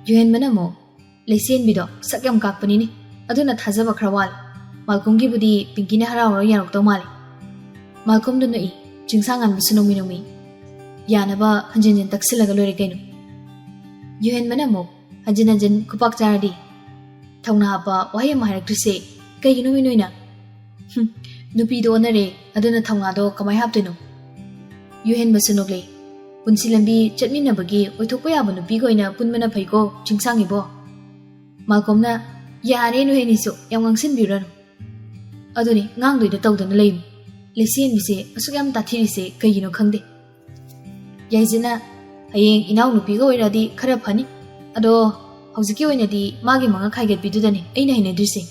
ꯌꯨꯍꯦꯟꯕꯅ ꯑꯃꯨꯛ, "ꯂꯩꯆꯦꯟꯕꯤꯗꯣ ꯁꯛ ꯌꯥꯝ ꯀꯥꯛꯄꯅꯤꯅꯦ, ꯑꯗꯨꯅ ꯊꯥꯖꯕ ꯈꯔ ꯋꯥꯠꯂꯦ꯫ ꯃꯥꯜꯀꯣꯝꯒꯤꯕꯨꯗꯤ ꯄꯤꯡꯀꯤꯅ ꯍꯔꯥꯎ ꯍꯔꯥꯎ ꯌꯥꯔꯛꯇꯧ ꯃꯥꯜꯂꯦ"꯫ ꯃꯥꯜꯀꯣꯝꯗ ꯅꯣꯛꯏ, ꯆꯤꯡꯁꯥꯡꯉꯥꯟꯕꯁꯨ ꯅꯣꯡꯃꯤ ꯅꯣꯡꯃꯤ꯫ "ꯌꯥꯅꯕ ꯍꯟꯖꯤꯟ ꯍꯟꯖꯤꯟ ꯇꯛꯁꯤꯜꯂꯒ ꯂꯣꯏꯔꯦ ꯀꯩꯅꯣ"꯫ ꯌꯨꯍꯦꯟꯕꯅ ꯑꯃꯨꯛ, "ꯍꯟꯖꯤꯟ ꯍꯟꯖꯤꯟ ꯈꯨꯄꯥꯛ ꯆꯥꯔꯗꯤ"꯫ ꯊꯧꯅꯥ ꯍꯥꯞꯄ ꯋꯥꯍꯩ ꯑꯃ ꯍꯥꯏꯔꯛꯇ꯭ꯔꯤꯁꯦ ꯀꯩꯒꯤꯅꯣ ꯃꯤ ꯅꯣꯏꯅ? "ꯍꯨꯝ, ꯅꯨꯄꯤꯗꯣ ꯑꯣꯟꯅꯔꯦ, ꯑꯗꯨꯅ ꯊꯧꯅꯥꯗꯣ ꯀꯃꯥꯏ ꯍꯥꯞꯇꯣꯏꯅꯣ?" ꯌꯨꯍꯦꯟꯕꯁꯨ ꯅꯣꯛꯂꯦ꯫ "ꯄꯨꯟꯁꯤ ꯂꯝꯕꯤ ꯆꯠꯃꯤꯟꯅꯕꯒꯤ ꯑꯣꯏꯊꯣꯛꯄ ꯌꯥꯕ ꯅꯨꯄꯤꯒ ꯑꯣꯏꯅ ꯄꯨꯟꯕꯅ ꯐꯩꯀꯣ, ꯆꯤꯡꯁꯥꯡ ꯏꯕꯣ"꯫ ꯃꯥꯜꯀꯣꯝꯅ, "ꯌꯥꯔꯦ ꯅꯣꯏ ꯑꯅꯤꯁꯨ, ꯌꯥꯝ ꯉꯥꯡꯁꯤꯟꯕꯤꯔꯨꯔꯅꯨ꯫ ꯑꯗꯨꯅꯤ, ꯉꯥꯡꯗꯣꯏꯗ ꯇꯧꯗꯅ ꯂꯩꯕꯅꯤ꯫ ꯂꯩꯆꯦꯟꯕꯤꯁꯦ ꯑꯁꯨꯛ ꯌꯥꯝ ꯇꯥꯊꯤꯔꯤꯁꯦ ꯀꯩꯒꯤꯅꯣ ꯈꯪꯗꯦ"꯫ ꯌꯥꯏꯖꯤꯠꯅ, "ꯍꯌꯦꯡ ꯏꯅꯥꯎꯅꯨꯄꯤꯒ ꯑꯣꯏꯔꯛꯑꯗꯤ ꯈꯔ ꯐꯅꯤ꯫ ꯑꯗꯣ ꯍꯧꯖꯤꯛꯀꯤ ꯑꯣꯏꯅꯗꯤ ꯃꯥꯒꯤ ꯃꯉꯛ ꯈꯥꯏꯒꯠꯄꯤꯗꯨꯗꯅꯦ ꯑꯩꯅ ꯍꯩꯅꯗ꯭ꯔꯤꯁꯦ"꯫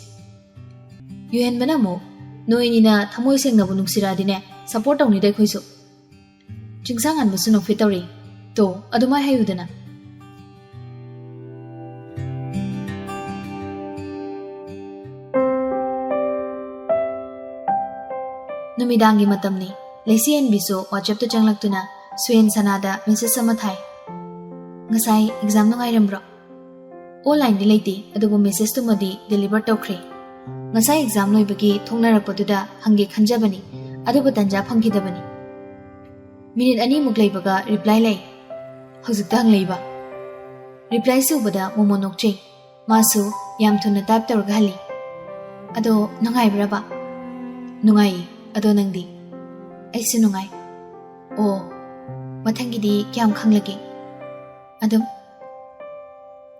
ꯌꯨꯍꯦꯟꯕꯅ ꯑꯃꯨꯛ, "ꯅꯣꯏꯅꯤꯅ ꯊꯃꯣꯏ ꯁꯦꯡꯅꯕꯨ ꯅꯨꯡꯁꯤꯔꯛꯑꯗꯤꯅꯦ, ꯁꯞꯄꯣꯔꯠ ꯇꯧꯅꯤꯗ ꯑꯩꯈꯣꯏꯁꯨ"꯫ ꯆꯤꯡꯁꯥꯡꯉꯥꯟꯕꯁꯨ ꯅꯣꯛꯐꯦꯠ ꯇꯧꯔꯤ꯫ "ꯇꯣ, ꯑꯗꯨꯃꯥꯏ ꯍꯥꯏꯌꯨꯗꯅ"꯫ ꯅꯨꯃꯤꯗꯥꯡꯒꯤ ꯃꯇꯝꯅꯤ꯫ ꯂꯩꯆꯦꯟꯕꯤꯁꯨ WhatsApp-ꯇ ꯆꯪꯂꯛꯇꯨꯅ ꯁꯨꯌꯦꯟ ꯁꯅꯥꯗ message ꯑꯃ ꯊꯥꯏ꯫ "ꯉꯁꯥꯏ exam ꯅꯨꯡꯉꯥꯏꯔꯝꯕ꯭ꯔꯣ?" "Online-ꯗꯤ ꯂꯩꯇꯦ, ꯑꯗꯨꯕꯨ message-ꯇꯨꯃꯗꯤ deliver ꯇꯧꯈ꯭ꯔꯦ꯫ ꯉꯁꯥꯏ exam ꯂꯣꯏꯕꯒꯤ ꯊꯣꯛꯅꯔꯛꯄꯗꯨꯗ ꯍꯪꯒꯦ ꯈꯟꯖꯕꯅꯤ, ꯑꯗꯨꯕꯨ ꯇꯟꯖꯥ ꯐꯪꯈꯤꯗꯕꯅꯤ"꯫ ꯃꯤꯅꯤꯠ ꯑꯅꯤꯃꯨꯛ ꯂꯩꯕꯒ reply ꯂꯥꯛꯏ꯫ ꯍꯧꯖꯤꯛꯇ ꯍꯪꯂꯛꯏꯕ? ꯔꯤꯄ꯭ꯂꯥꯏꯁꯤ ꯎꯕꯗ ꯃꯣꯃꯣ ꯅꯣꯛꯆꯩ꯫ ꯃꯥꯁꯨ ꯌꯥꯝ ꯊꯨꯅ ꯇꯥꯏꯞ ꯇꯧꯔꯒ ꯍꯜꯂꯤ꯫ "ꯑꯗꯣ ꯅꯨꯡꯉꯥꯏꯕ꯭ꯔꯕ?" "ꯅꯨꯡꯉꯥꯏꯌꯦ꯫ ꯑꯗꯣ ꯅꯪꯗꯤ?" "ꯑꯩꯁꯨ ꯅꯨꯡꯉꯥꯏ꯫" "ꯑꯣ, ꯃꯊꯪꯒꯤꯗꯤ ꯀꯌꯥꯝ ꯈꯪꯂꯒꯦ?" "ꯑꯗꯨꯝ꯫"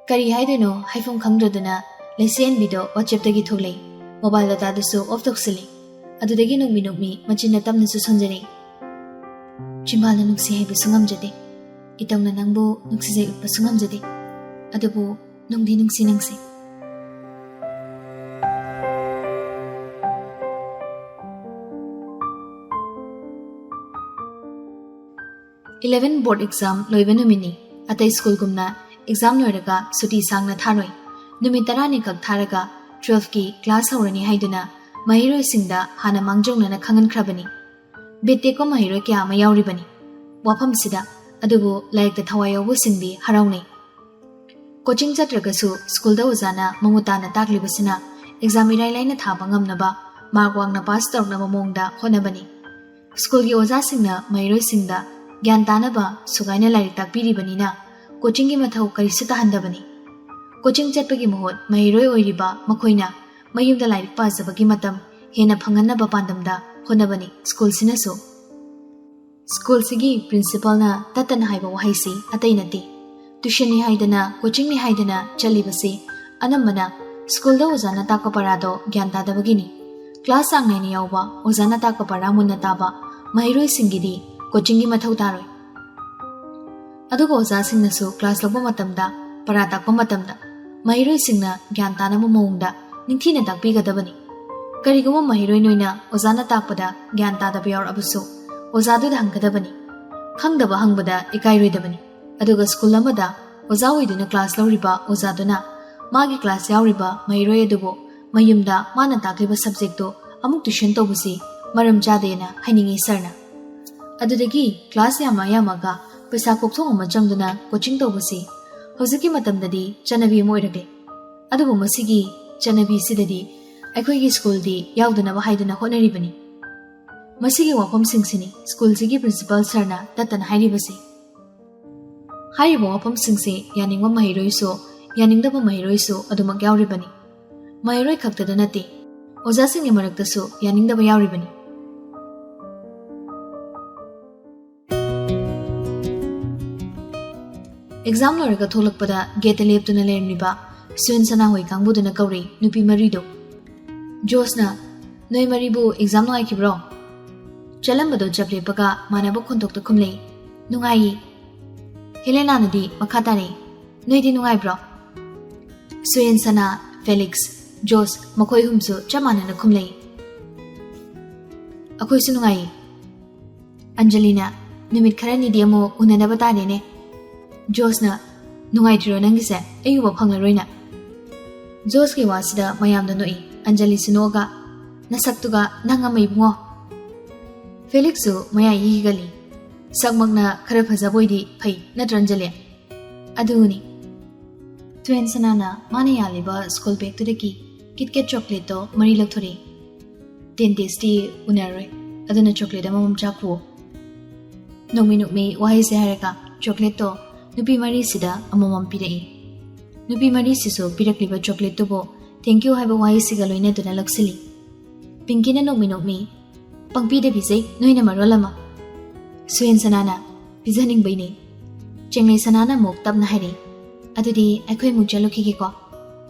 ꯀꯔꯤ ꯍꯥꯏꯗꯣꯏꯅꯣ ꯍꯥꯏꯐꯝ ꯈꯪꯗ꯭ꯔꯗꯅ ꯂꯩꯆꯦꯟꯕꯤꯗꯣ WhatsApp-ꯇꯒꯤ ꯊꯣꯛꯂꯛꯏ꯫ ꯃꯣꯕꯥꯏꯜ ꯗꯇꯥꯗꯨꯁꯨ ꯑꯣꯐ ꯇꯧꯁꯤꯜꯂꯤ꯫ ꯑꯗꯨꯗꯒꯤ ꯅꯣꯛꯃꯤ ꯅꯣꯛꯃꯤ ꯃꯆꯤꯟꯅ ꯇꯞꯅꯁꯨ ꯁꯣꯟꯖꯔꯛꯏ꯫ "ꯆꯤꯝꯕꯥꯜꯅ ꯅꯨꯡꯁꯤ ꯍꯥꯏꯕꯁꯨ ꯉꯝꯖꯗꯦ꯫ ꯏꯇꯧꯅ ꯅꯪꯕꯨ ꯅꯨꯡꯁꯤꯖꯩ ꯎꯠꯄꯁꯨ ꯉꯝꯖꯗꯦ꯫ ꯑꯗꯨꯕꯨ ꯅꯨꯡꯗꯤ ꯅꯨꯡꯁꯤ ꯅꯪꯁꯦ꯫" Eleven board exam ꯂꯣꯏꯕ ꯅꯨꯃꯤꯠꯅꯤ꯫ ꯑꯇꯩ ꯁ꯭ꯀꯨꯜꯒꯨꯝꯅ exam ꯂꯣꯏꯔꯒ ꯁꯨꯇꯤ ꯁꯥꯡꯅ ꯊꯥꯔꯣꯏ꯫ ꯅꯨꯃꯤꯠ ꯇꯔꯥꯅꯤ ꯈꯛ ꯊꯥꯔꯒ twelve-ꯀꯤ class ꯍꯧꯔꯅꯤ ꯍꯥꯏꯗꯨꯅ ꯃꯍꯩꯔꯣꯏꯁꯤꯡꯗ ꯍꯥꯟꯅ ꯃꯥꯡꯖꯧꯅꯅ ꯈꯪꯍꯟꯈ꯭ꯔꯕꯅꯤ꯫ ꯕꯤꯠ ꯇꯦꯛꯄ ꯃꯍꯩꯔꯣꯏ ꯀꯌꯥ ꯑꯃ ꯌꯥꯎꯔꯤꯕꯅꯤ ꯋꯥꯐꯝꯁꯤꯗ꯫ ꯑꯗꯨꯕꯨ ꯂꯥꯏꯔꯤꯛꯇ ꯊꯋꯥꯏ ꯌꯥꯎꯕꯁꯤꯡꯗꯤ ꯍꯔꯥꯎꯅꯩ꯫ Coaching ꯆꯠꯇ꯭ꯔꯒꯁꯨ ꯁ꯭ꯀꯨꯜꯗ ꯑꯣꯖꯥꯅ ꯃꯃꯨꯠ ꯇꯥꯅ ꯇꯥꯛꯂꯤꯕꯁꯤꯅ exam ꯏꯔꯥꯏ ꯂꯥꯏꯅ ꯊꯥꯕ ꯉꯝꯅꯕ, mark ꯋꯥꯡꯅ pass ꯇꯧꯔꯛꯅꯕ ꯃꯑꯣꯡꯗ ꯍꯣꯠꯅꯕꯅꯤ꯫ ꯁ꯭ꯀꯨꯜꯒꯤ ꯑꯣꯖꯥꯁꯤꯡꯅ ꯃꯍꯩꯔꯣꯏꯁꯤꯡꯗ ꯒ꯭ꯌꯥꯟ ꯇꯥꯅꯕ ꯁꯨꯒꯥꯏꯅ ꯂꯥꯏꯔꯤꯛ ꯇꯥꯛꯄꯤꯔꯤꯕꯅꯤꯅ coaching-ꯒꯤ ꯃꯊꯧ ꯀꯔꯤꯁꯨ ꯇꯥꯍꯟꯗꯕꯅꯤ꯫ Coaching ꯆꯠꯄꯒꯤ ꯃꯍꯨꯠ ꯃꯍꯩꯔꯣꯏ ꯑꯣꯏꯔꯤꯕ ꯃꯈꯣꯏꯅ ꯃꯌꯨꯝꯗ ꯂꯥꯏꯔꯤꯛ ꯄꯥꯖꯕꯒꯤ ꯃꯇꯝ ꯍꯦꯟꯅ ꯐꯪꯍꯟꯅꯕ ꯄꯥꯟꯗꯝꯗ ꯍꯣꯠꯅꯕꯅꯤ ꯁ꯭ꯀꯨꯜꯁꯤꯅꯁꯨ꯫ ꯁ꯭ꯀꯨꯜꯁꯤꯒꯤ principal-ꯅ ꯇꯠꯇꯅ ꯍꯥꯏꯕ ꯋꯥꯍꯩꯁꯤ ꯑꯇꯩ ꯅꯠꯇꯦ꯫ Tuition-ꯅꯤ ꯍꯥꯏꯗꯅ, coaching-ꯅꯤ ꯍꯥꯏꯗꯅ ꯆꯠꯂꯤꯕꯁꯤ ꯑꯅꯝꯕꯅ ꯁ꯭ꯀꯨꯜꯗ ꯑꯣꯖꯥꯅ ꯇꯥꯛꯄ ꯄꯔꯥꯗꯣ ꯒ꯭ꯌꯥꯟ ꯇꯥꯗꯕꯒꯤꯅꯤ꯫ Class ꯆꯥꯡ ꯅꯥꯏꯅ ꯌꯥꯎꯕ, ꯑꯣꯖꯥꯅ ꯇꯥꯛꯄ ꯄꯔꯥ ꯃꯨꯟꯅ ꯇꯥꯕ ꯃꯍꯩꯔꯣꯏꯁꯤꯡꯒꯤꯗꯤ coaching-ꯒꯤ ꯃꯊꯧ ꯇꯥꯔꯣꯏ꯫ ꯑꯗꯨꯒ ꯑꯣꯖꯥꯁꯤꯡꯅꯁꯨ class ꯂꯧꯕ ꯃꯇꯝꯗ, ꯄꯔꯥ ꯇꯥꯛꯄ ꯃꯇꯝꯗ ꯃꯍꯩꯔꯣꯏꯁꯤꯡꯅ ꯒ꯭ꯌꯥꯟ ꯇꯥꯅꯕ ꯃꯑꯣꯡꯗ ꯅꯤꯡꯊꯤꯅ ꯇꯥꯛꯄꯤꯒꯗꯕꯅꯤ꯫ ꯀꯔꯤꯒꯨꯝꯕ ꯃꯍꯩꯔꯣꯏ ꯅꯣꯏꯅ ꯑꯣꯖꯥꯅ ꯇꯥꯛꯄꯗ ꯒ꯭ꯌꯥꯟ ꯇꯥꯗꯕ ꯌꯥꯎꯔꯛꯑꯕꯁꯨ ꯑꯣꯖꯥꯗꯨꯗ ꯍꯪꯒꯗꯕꯅꯤ꯫ ꯈꯪꯗꯕ ꯍꯪꯕꯗ ꯏꯀꯥꯏꯔꯣꯏꯗꯕꯅꯤ꯫ ꯑꯗꯨꯒ ꯁ꯭ꯀꯨꯜ ꯑꯃꯗ ꯑꯣꯖꯥ ꯑꯣꯏꯗꯨꯅ class ꯂꯧꯔꯤꯕ ꯑꯣꯖꯥꯗꯨꯅ ꯃꯥꯒꯤ class ꯌꯥꯎꯔꯤꯕ ꯃꯍꯩꯔꯣꯏ ꯑꯗꯨꯕꯨ ꯃꯌꯨꯝꯗ ꯃꯥꯅ ꯇꯥꯛꯂꯤꯕ subject-ꯇꯨ ꯑꯃꯨꯛ tuition ꯇꯧꯕꯁꯤ ꯃꯔꯝ ꯆꯥꯗꯦꯅ ꯍꯥꯏꯅꯤꯡꯏ ꯁꯥꯔꯅ꯫ ꯑꯗꯨꯗꯒꯤ class ꯌꯥꯝꯃ ꯌꯥꯝꯃꯒ ꯄꯩꯁꯥ ꯀꯣꯛꯊꯣꯡ ꯑꯃ ꯆꯪꯗꯨꯅ coaching ꯇꯧꯕꯁꯤ ꯍꯧꯖꯤꯛꯀꯤ ꯃꯇꯝꯗꯗꯤ ꯆꯠꯅꯕꯤ ꯑꯃ ꯑꯣꯏꯔꯛꯂꯦ꯫ ꯑꯗꯨꯕꯨ ꯃꯁꯤꯒꯤ ꯆꯠꯅꯕꯤꯁꯤꯗꯗꯤ ꯑꯩꯈꯣꯏꯒꯤ ꯁ꯭ꯀꯨꯜꯗꯤ ꯌꯥꯎꯗꯅꯕ ꯍꯥꯏꯗꯨꯅ ꯍꯣꯠꯅꯔꯤꯕꯅꯤ꯫ ꯃꯁꯤꯒꯤ ꯋꯥꯐꯝꯁꯤꯡꯁꯤꯅꯤ ꯁ꯭ꯀꯨꯜꯁꯤꯒꯤ principal ꯁꯥꯔꯅ ꯇꯠꯇꯅ ꯍꯥꯏꯔꯤꯕꯁꯤ꯫ ꯍꯥꯏꯔꯤꯕ ꯋꯥꯐꯝꯁꯤꯡꯁꯤ ꯌꯥꯅꯤꯡꯕ ꯃꯍꯩꯔꯣꯏꯁꯨ, ꯌꯥꯅꯤꯡꯗꯕ ꯃꯍꯩꯔꯣꯏꯁꯨ ꯑꯗꯨꯃꯛ ꯌꯥꯎꯔꯤꯕꯅꯤ꯫ ꯃꯍꯩꯔꯣꯏ ꯈꯛꯇꯗ ꯅꯠꯇꯦ, ꯑꯣꯖꯥꯁꯤꯡꯒꯤ ꯃꯔꯛꯇꯁꯨ ꯌꯥꯅꯤꯡꯗꯕ ꯌꯥꯎꯔꯤꯕꯅꯤ꯫ ꯑꯦꯛꯖꯥꯝ ꯂꯣꯏꯔꯒ ꯊꯣꯛꯂꯛꯄꯗ ꯒꯦꯠꯇ ꯂꯦꯞꯇꯨꯅ ꯂꯩꯔꯝꯂꯤꯕ ꯁꯨꯌꯦꯟ ꯁꯅꯥ ꯍꯣꯏ ꯀꯥꯡꯕꯨꯗꯨꯅ ꯀꯧꯔꯦ ꯅꯨꯄꯤ ꯃꯔꯤꯗꯣ꯫ ꯖꯣꯁꯅ, "ꯅꯣꯏ ꯃꯔꯤꯕꯨ ꯑꯦꯛꯖꯥꯝ ꯅꯨꯡꯉꯥꯏꯈꯤꯕ꯭ꯔꯣ?" ꯆꯠꯂꯝꯕꯗꯣ ꯆꯞ ꯂꯦꯞꯄꯒ ꯃꯥꯟꯅꯕ ꯈꯣꯟꯊꯣꯛꯇ ꯈꯨꯝꯂꯛꯏ, "ꯅꯨꯡꯉꯥꯏꯌꯦ꯫" ꯍꯦꯂꯦꯅꯥꯅꯗꯤ ꯃꯈꯥ ꯇꯥꯔꯛꯏ, "ꯅꯣꯏꯗꯤ ꯅꯨꯡꯉꯥꯏꯕ꯭ꯔꯣ?" ꯁꯨꯌꯦꯟ ꯁꯅꯥ, ꯐꯦꯂꯤꯛꯁ, ꯖꯣꯁ ꯃꯈꯣꯏ ꯑꯍꯨꯝꯁꯨ ꯆꯞ ꯃꯥꯟꯅꯅ ꯈꯨꯝꯂꯛꯏ, "ꯑꯩꯈꯣꯏꯁꯨ ꯅꯨꯡꯉꯥꯏꯌꯦ꯫" ꯑꯟꯖꯂꯤꯅ, "ꯅꯨꯃꯤꯠ ꯈꯔꯅꯤꯗꯤ ꯑꯃꯨꯛ ꯎꯅꯗꯕ ꯇꯥꯔꯦꯅꯦ꯫" ꯖꯣꯁꯅ, "ꯅꯨꯡꯉꯥꯏꯇ꯭ꯔꯤꯔꯣ ꯅꯪꯒꯤꯁꯦ? ꯑꯩ ꯎꯕ ꯐꯪꯂꯔꯣꯏꯅ?" ꯖꯣꯁꯀꯤ ꯋꯥꯁꯤꯗ ꯃꯌꯥꯝꯗ ꯅꯣꯛꯏ꯫ ꯑꯟꯖꯂꯤꯁꯨ ꯅꯣꯛꯑꯒ, "ꯅꯁꯛꯇꯨꯒ ꯅꯪ ꯑꯃ ꯏꯕꯨꯡꯉꯣ꯫" ꯐꯦꯂꯤꯛꯁꯁꯨ ꯃꯌꯥꯏ ꯍꯤꯒꯠꯂꯤ꯫ "ꯁꯛꯃꯛꯅ ꯈꯔ ꯐꯖꯕ ꯑꯣꯏꯗꯤ ꯐꯩ, ꯅꯠꯇ꯭ꯔ ꯑꯟꯖꯂꯤ?" "ꯑꯗꯨꯅꯤ꯫" ꯁꯨꯌꯦꯟ ꯁꯅꯥꯅ ꯃꯥꯅ ꯌꯥꯜꯂꯤꯕ ꯁ꯭ꯀꯨꯜ ꯕꯦꯒꯇꯨꯗꯒꯤ ꯀꯤꯠ ꯀꯦꯠ ꯆꯣꯀ꯭ꯂꯦꯠꯇꯣ ꯃꯔꯤ ꯂꯧꯊꯣꯔꯛꯏ꯫ "ꯇꯦꯟ ꯗꯦꯖꯇꯤ ꯎꯅꯔꯔꯣꯏ, ꯑꯗꯨꯅ ꯆꯣꯀ꯭ꯂꯦꯠ ꯑꯃꯃꯝ ꯆꯥꯈꯨꯑꯣ꯫" ꯅꯣꯛꯃꯤ ꯅꯣꯛꯃꯤ ꯋꯥꯍꯩꯁꯦ ꯍꯥꯏꯔꯒ ꯆꯣꯀ꯭ꯂꯦꯠꯇꯣ ꯅꯨꯄꯤ ꯃꯔꯤꯁꯤꯗ ꯑꯃꯃꯝ ꯄꯤꯔꯛꯏ꯫ ꯅꯨꯄꯤ ꯃꯔꯤꯁꯤꯁꯨ ꯄꯤꯔꯛꯂꯤꯕ ꯆꯣꯀ꯭ꯂꯦꯠꯇꯨꯕꯨ "ꯊꯦꯡꯀ꯭ꯌꯨ" ꯍꯥꯏꯕ ꯋꯥꯍꯩꯁꯤꯒ ꯂꯣꯏꯅꯗꯨꯅ ꯂꯧꯁꯤꯜꯂꯤ꯫ ꯄꯤꯡꯀꯤꯅ ꯅꯣꯛꯃꯤ ꯅꯣꯛꯃꯤ, "ꯄꯪꯄꯤꯗ ꯄꯤꯖꯩ, ꯅꯣꯏꯅ ꯃꯔꯣꯜ ꯑꯃ꯫" ꯁꯨꯌꯦꯟ ꯁꯅꯥꯅ, "ꯄꯤꯖꯅꯤꯡꯕꯩꯅꯦ꯫" ꯆꯦꯡꯂꯩ ꯁꯅꯥꯅ ꯑꯃꯨꯛ ꯇꯞꯅ ꯍꯥꯏꯔꯛꯏ, "ꯑꯗꯨꯗꯤ ꯑꯩꯈꯣꯏ ꯑꯃꯨꯛ ꯆꯠꯂꯨꯈꯤꯒꯦꯀꯣ꯫"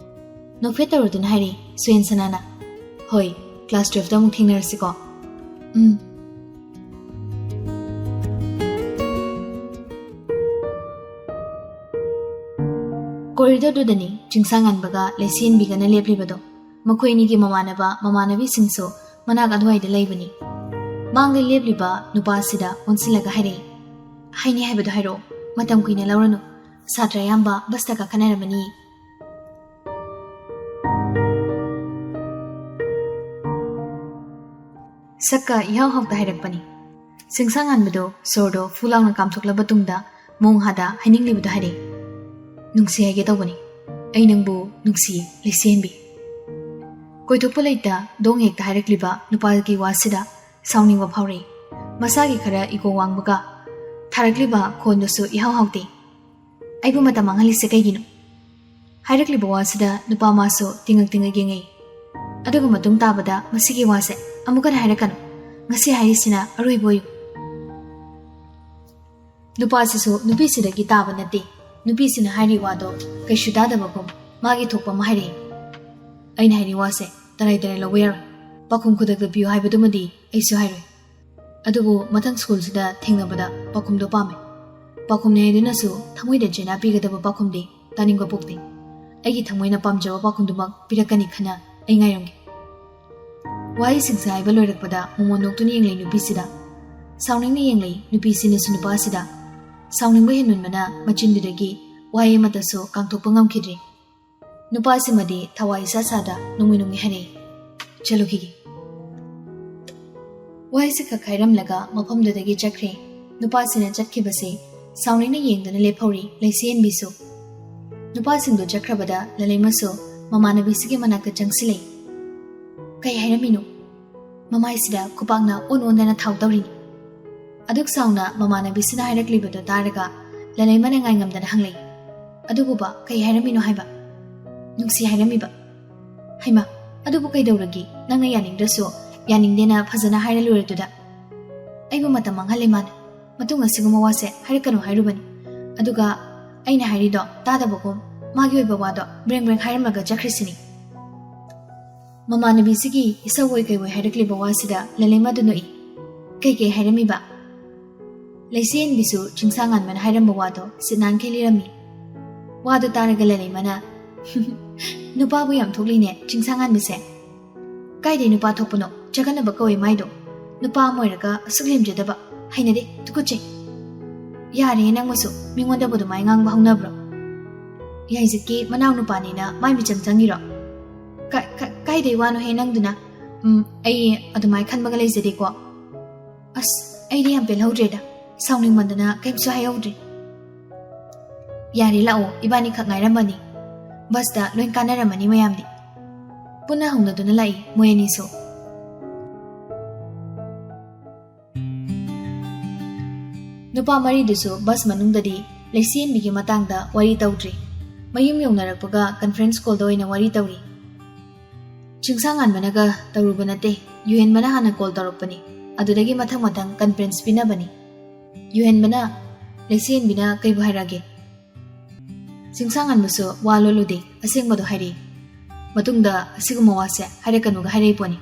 ꯅꯣꯛꯐꯦꯠ ꯇꯧꯔꯗꯨꯅ ꯍꯥꯏꯔꯛꯏ ꯁꯨꯌꯦꯟ ꯁꯅꯥꯅ, "ꯍꯣꯏ, ꯀ꯭ꯂꯥꯁ ꯇꯨꯌꯦꯜꯐꯇ ꯑꯃꯨꯛ ꯊꯦꯡꯅꯔꯁꯤꯀꯣ꯫" "ꯎꯝ꯫" ꯀꯣꯔꯤꯗꯣꯔꯗꯨꯗꯅꯤ ꯆꯤꯡꯁꯥꯡꯉꯥꯟꯕꯒ ꯂꯩꯁꯦꯟꯕꯤꯒꯅ ꯂꯦꯞꯂꯤꯕꯗꯣ꯫ ꯃꯈꯣꯏ ꯑꯅꯤꯒꯤ ꯃꯃꯥꯟꯅꯕ ꯃꯃꯥꯟꯅꯕꯤꯁꯤꯡꯁꯨ ꯃꯅꯥꯛ ꯑꯗꯨꯋꯥꯏꯗ ꯂꯩꯕꯅꯤ꯫ ꯃꯥꯡꯗ ꯂꯦꯞꯂꯤꯕ ꯅꯨꯄꯥꯁꯤꯗ ꯑꯣꯟꯁꯤꯜꯂꯒ ꯍꯥꯏꯔꯛꯏ, "ꯍꯥꯏꯅꯤ ꯍꯥꯏꯕꯗꯣ ꯍꯥꯏꯔꯛꯑꯣ, ꯃꯇꯝ ꯀꯨꯏꯅ ꯂꯧꯔꯅꯨ꯫ ꯁꯥꯇ꯭ꯔ ꯑꯌꯥꯝꯕ ꯕꯁꯇ ꯀꯥꯈꯠꯅꯔꯝꯃꯅꯤ꯫" ꯁꯛꯀ ꯏꯍꯥꯎ ꯍꯥꯎꯇ ꯍꯥꯏꯔꯛꯄꯅꯤ꯫ ꯆꯤꯡꯁꯥꯡꯉꯥꯟꯕꯗꯣ ꯁꯣꯔꯗꯣ ꯐꯨ ꯂꯥꯎꯅ ꯀꯥꯝꯊꯣꯛꯂꯕ ꯇꯨꯡꯗ ꯃꯣꯡꯍꯥꯗ ꯍꯥꯏꯅꯤꯡꯂꯤꯕꯗꯣ ꯍꯥꯏꯔꯛꯏ, "ꯅꯨꯡꯁꯤ ꯍꯥꯏꯒꯦ ꯇꯧꯕꯅꯤ꯫ ꯑꯩ ꯅꯪꯕꯨ ꯅꯨꯡꯁꯤꯌꯦ, ꯂꯩꯁꯦꯟꯕꯤ꯫" ꯀꯣꯏꯊꯣꯛꯄ ꯂꯩꯇ ꯗꯣꯡ ꯍꯦꯛꯇ ꯍꯥꯏꯔꯛꯂꯤꯕ ꯅꯨꯄꯥꯒꯤ ꯋꯥꯁꯤꯗ ꯁꯥꯎꯅꯤꯡꯕ ꯐꯥꯎꯔꯛꯏ꯫ ꯃꯁꯥꯒꯤ ꯈꯔ ꯏꯒꯣ ꯋꯥꯡꯕꯒ ꯊꯥꯔꯛꯂꯤꯕ ꯈꯣꯟꯗꯨꯁꯨ ꯏꯍꯥꯎ ꯍꯥꯎꯇꯦ꯫ ꯑꯩꯕꯨ ꯃꯇꯝ ꯃꯥꯡꯍꯜꯂꯤꯁꯦ ꯀꯩꯒꯤꯅꯣ? ꯍꯥꯏꯔꯛꯂꯤꯕ ꯋꯥꯁꯤꯗ ꯅꯨꯄꯥ ꯃꯥꯁꯨ ꯇꯤꯡꯉꯛ ꯇꯤꯡꯉꯛ ꯌꯦꯡꯉꯛꯏ꯫ ꯑꯗꯨꯒ ꯃꯇꯨꯡ ꯇꯥꯕꯗ ꯃꯁꯤꯒꯤ ꯋꯥꯁꯦ ꯑꯃꯨꯛꯀ ꯍꯟꯅ ꯍꯥꯏꯔꯛꯀꯅꯨ꯫ ꯉꯁꯤ ꯍꯥꯏꯔꯤꯁꯤꯅ ꯑꯔꯣꯏꯕ ꯑꯣꯏꯌꯨ꯫ ꯅꯨꯄꯥꯁꯤꯁꯨ ꯅꯨꯄꯤꯁꯤꯗꯒꯤ ꯇꯥꯕ ꯅꯠꯇꯦ꯫ ꯅꯨꯄꯤꯁꯤꯅ ꯍꯥꯏꯔꯤ ꯋꯥꯗꯣ ꯀꯩꯁꯨ ꯇꯥꯗꯕꯒꯨꯝ ꯃꯥꯒꯤ ꯊꯣꯛꯄ ꯑꯃ ꯍꯥꯏꯔꯛꯏ꯫ ꯑꯩꯅ ꯍꯥꯏꯔꯤ ꯋꯥꯁꯦ ꯇꯔꯥꯏ ꯇꯔꯥꯏ ꯂꯧꯕ ꯌꯥꯔꯣꯏ꯫ ꯄꯥꯎꯈꯨꯝ ꯈꯨꯗꯛꯇ ꯄꯤꯌꯨ ꯍꯥꯏꯕꯗꯨꯃꯗꯤ ꯑꯩꯁꯨ ꯍꯥꯏꯔꯣꯏ꯫ ꯑꯗꯨꯕꯨ ꯃꯊꯪ ꯁ꯭ꯀꯨꯜꯁꯤꯗ ꯊꯦꯡꯅꯕꯗ ꯄꯥꯎꯈꯨꯝꯗꯣ ꯄꯥꯝꯃꯦ꯫ ꯄꯥꯎꯈꯨꯝꯅꯤ ꯍꯥꯏꯗꯨꯅꯁꯨ ꯊꯃꯣꯏꯗ ꯆꯦꯅꯥ ꯄꯤꯒꯗꯕ ꯄꯥꯎꯈꯨꯝꯗꯤ ꯇꯥꯅꯤꯡꯕ ꯄꯣꯛꯇꯦ꯫ ꯑꯩꯒꯤ ꯊꯃꯣꯏꯅ ꯄꯥꯝꯖꯕ ꯄꯥꯎꯈꯨꯝꯗꯨꯃꯛ ꯄꯤꯔꯛꯀꯅꯤ ꯈꯟꯅ ꯑꯩ ꯉꯥꯏꯔꯝꯒꯦ꯫ ꯋꯥꯍꯩꯁꯤꯡꯁꯦ ꯍꯥꯏꯕ ꯂꯣꯏꯔꯛꯄꯗ ꯃꯣꯃꯣꯟ ꯅꯣꯛꯇꯨꯅ ꯌꯦꯡꯂꯤ ꯅꯨꯄꯤꯁꯤꯗ꯫ ꯁꯥꯎꯅꯤꯡꯅ ꯌꯦꯡꯂꯤ ꯅꯨꯄꯤꯁꯤꯅꯁꯨ ꯅꯨꯄꯥꯁꯤꯗ꯫ ꯁꯥꯎꯅꯤꯡꯕ ꯍꯦꯟꯃꯟꯕꯅ ꯃꯆꯤꯟꯗꯨꯗꯒꯤ ꯋꯥꯍꯩ ꯑꯃꯠꯇꯁꯨ ꯀꯥꯡꯊꯣꯛꯄ ꯉꯝꯈꯤꯗ꯭ꯔꯦ꯫ ꯅꯨꯄꯥꯁꯤꯃꯗꯤ ꯊꯋꯥꯏ ꯏꯁꯥ ꯁꯥꯗ ꯅꯣꯡꯃꯩ ꯅꯣꯡꯃꯩ ꯍꯥꯏꯔꯛꯏ꯫ "ꯆꯠꯂꯨꯈꯤꯒꯦ꯫" ꯋꯥꯍꯩꯁꯦ ꯈꯛ ꯍꯥꯏꯔꯝꯂꯒ ꯃꯐꯝꯗꯨꯗꯒꯤ ꯆꯠꯈ꯭ꯔꯦ꯫ ꯅꯨꯄꯥꯁꯤꯅ ꯆꯠꯈꯤꯕꯁꯦ ꯁꯥꯎꯅꯤꯡꯅ ꯌꯦꯡꯗꯨꯅ ꯂꯦꯞꯍꯧꯔꯤ ꯂꯩꯁꯦꯟꯕꯤꯁꯨ꯫ ꯅꯨꯄꯥꯁꯤꯡꯗꯣ ꯆꯠꯈ꯭ꯔꯕꯗ ꯂꯂꯩꯃꯁꯨ ꯃꯃꯥꯟꯅꯕꯤꯁꯤꯒꯤ ꯃꯅꯥꯛꯇ ꯆꯪꯁꯤꯜꯂꯛꯏ꯫ "ꯀꯩ ꯍꯥꯏꯔꯝꯃꯤꯅꯣ?" ꯃꯃꯥꯏꯁꯤꯗ ꯈꯨꯄꯥꯛꯅ ꯑꯣꯟ ꯑꯣꯟꯗꯅ ꯊꯥꯎ ꯇꯧꯔꯤꯅꯤ꯫ ꯑꯗꯨꯛ ꯆꯥꯎꯅ ꯃꯃꯥꯟꯅꯕꯤꯁꯤꯅ ꯍꯥꯏꯔꯛꯂꯤꯕꯗꯣ ꯇꯥꯔꯒ ꯂꯂꯩꯃꯅ ꯉꯥꯏꯉꯝꯗꯅ ꯍꯪꯂꯛꯏ, "ꯑꯗꯨꯕꯨꯕ ꯀꯩ ꯍꯥꯏꯔꯝꯃꯤꯅꯣ ꯍꯥꯏꯕ?" "ꯅꯨꯡꯁꯤ ꯍꯥꯏꯔꯝꯃꯤꯕ꯫" "ꯍꯩꯃ, ꯑꯗꯨꯕꯨ ꯀꯩꯗꯧꯔꯒꯦ? ꯅꯪꯅ ꯌꯥꯅꯤꯡꯗ꯭ꯔꯁꯨ ꯌꯥꯅꯤꯡꯗꯦꯅ ꯐꯖꯅ ꯍꯥꯏꯔ ꯂꯣꯏꯔꯦꯗꯨꯗ꯫ ꯑꯩꯕꯨ ꯃꯇꯝ ꯃꯥꯡꯍꯜꯂꯦ ꯃꯥꯅ꯫ ꯃꯇꯨꯡ ꯑꯁꯤꯒꯨꯝꯕ ꯋꯥꯁꯦ ꯍꯥꯏꯔꯛꯀꯅꯨ ꯍꯥꯏꯔꯨꯕꯅꯤ꯫ ꯑꯗꯨꯒ ꯑꯩꯅ ꯍꯥꯏꯔꯤꯗꯣ ꯇꯥꯗꯕꯒꯨꯝ ꯃꯥꯒꯤ ꯑꯣꯏꯕ ꯋꯥꯗꯣ ꯕ꯭ꯔꯦꯡ ꯕ꯭ꯔꯦꯡ ꯍꯥꯏꯔꯝꯂꯒ ꯆꯠꯈ꯭ꯔꯤꯁꯤꯅꯤ꯫" ꯃꯃꯥꯟꯅꯕꯤꯁꯤꯒꯤ ꯏꯁꯧ ꯑꯣꯏ ꯀꯩ ꯑꯣꯏ ꯍꯥꯏꯔꯛꯂꯤꯕ ꯋꯥꯁꯤꯗ ꯂꯂꯩꯃꯗꯨ ꯅꯣꯛꯏ꯫ "ꯀꯩ ꯀꯩ ꯍꯥꯏꯔꯝꯃꯤꯕ?" ꯂꯩꯆꯦꯟꯕꯤꯁꯨ ꯆꯤꯡꯁꯥꯡꯉꯥꯟꯕꯅ ꯍꯥꯏꯔꯝꯕ ꯋꯥꯗꯣ ꯁꯤꯠ ꯅꯥꯟꯈꯩ ꯂꯤꯔꯝꯃꯤ꯫ ꯋꯥꯗꯨ ꯇꯥꯔꯒ ꯂꯂꯩꯃꯅ, "ꯅꯨꯄꯥꯕꯨ ꯌꯥꯝ ꯊꯣꯛꯂꯤꯅꯦ ꯆꯤꯡꯁꯥꯡꯉꯥꯟꯕꯁꯦ꯫" "ꯀꯥꯏꯗꯩ ꯅꯨꯄꯥ ꯊꯣꯛꯄꯅꯣ? ꯆꯒꯠꯅꯕ ꯀꯧꯋꯦ ꯃꯥꯏꯗꯣ꯫ ꯅꯨꯄꯥ ꯑꯃ ꯑꯣꯏꯔꯒ ꯑꯁꯨꯛ ꯂꯦꯝꯖꯗꯕ꯫ ꯍꯩꯅꯗꯦ, ꯇꯨꯀꯠꯆꯩ꯫" "ꯌꯥꯔꯦ ꯅꯪꯕꯨꯁꯨ, ꯃꯤꯉꯣꯟꯗꯕꯨ ꯑꯗꯨꯃꯥꯏ ꯉꯥꯡꯕ ꯍꯧꯅꯕ꯭ꯔꯣ? ꯌꯥꯏꯖꯠꯀꯤ ꯃꯅꯥꯎ ꯅꯨꯄꯥꯅꯤꯅ ꯃꯥꯏ ꯃꯤꯆꯪ ꯆꯪꯉꯤꯔꯣ?" "ꯀ-, ꯀ-, ꯀꯥꯏꯗꯩ ꯋꯥꯅꯣꯍꯦ ꯅꯪꯗꯨꯅ? ꯎꯝ, ꯑꯩ ꯑꯗꯨꯃꯥꯏ ꯈꯟꯕꯒ ꯂꯩꯖꯗꯦꯀꯣ꯫" "ꯑꯁ, ꯑꯩꯗꯤ ꯌꯥꯝ ꯄꯦꯜꯍꯧꯗ꯭ꯔꯦꯗ꯫ ꯁꯥꯎꯅꯤꯡꯃꯟꯗꯅ ꯀꯩꯝꯁꯨ ꯍꯥꯏꯍꯧꯗ꯭ꯔꯦ꯫" "ꯌꯥꯔꯦ, ꯂꯥꯛꯑꯣ, ꯏꯕꯥꯅꯤꯈꯛ ꯉꯥꯏꯔꯝꯃꯅꯤ꯫ ꯕꯁꯇ ꯂꯣꯏ ꯀꯥꯟꯅꯔꯝꯃꯅꯤ ꯃꯌꯥꯝꯗꯤ꯫" ꯄꯨꯟꯅ ꯍꯧꯅꯗꯨꯅ ꯂꯥꯛꯏ ꯃꯣꯏ ꯑꯅꯤꯁꯨ꯫ ꯅꯨꯄꯥ ꯃꯔꯤꯗꯨꯁꯨ ꯕꯁ ꯃꯅꯨꯡꯗꯗꯤ ꯂꯩꯆꯦꯟꯕꯤꯒꯤ ꯃꯇꯥꯡꯗ ꯋꯥꯔꯤ ꯇꯧꯗ꯭ꯔꯤ꯫ ꯃꯌꯨꯝ ꯌꯧꯅꯔꯛꯄꯒ ꯀꯟꯐꯔꯦꯟꯁ ꯀꯣꯜꯗ ꯑꯣꯏꯅ ꯋꯥꯔꯤ ꯇꯧꯔꯤ꯫ ꯆꯤꯡꯁꯥꯡꯉꯥꯟꯕꯅꯒ ꯇꯧꯔꯨꯕ ꯅꯠꯇꯦ, ꯌꯨꯍꯦꯟꯕꯅ ꯍꯥꯟꯅ ꯀꯣꯜ ꯇꯧꯔꯛꯄꯅꯤ꯫ ꯑꯗꯨꯗꯒꯤ ꯃꯊꯪ ꯃꯊꯪ ꯀꯟꯐꯔꯦꯟꯁ ꯄꯤꯅꯕꯅꯤ꯫ ꯌꯨꯍꯦꯟꯕꯅ, "ꯂꯩꯆꯦꯟꯕꯤꯅ ꯀꯩꯕꯨ ꯍꯥꯏꯔꯛꯑꯒꯦ?" ꯆꯤꯡꯁꯥꯡꯉꯥꯟꯕꯁꯨ ꯋꯥ ꯂꯣꯜꯂꯨꯗꯦ, ꯑꯁꯦꯡꯕꯗꯣ ꯍꯥꯏꯔꯛꯏ꯫ ꯃꯇꯨꯡꯗ ꯑꯁꯤꯒꯨꯝꯕ ꯋꯥꯁꯦ ꯍꯥꯏꯔꯛꯀꯅꯨꯒ ꯍꯥꯏꯔꯛꯏ ꯄꯣꯠꯅꯤ꯫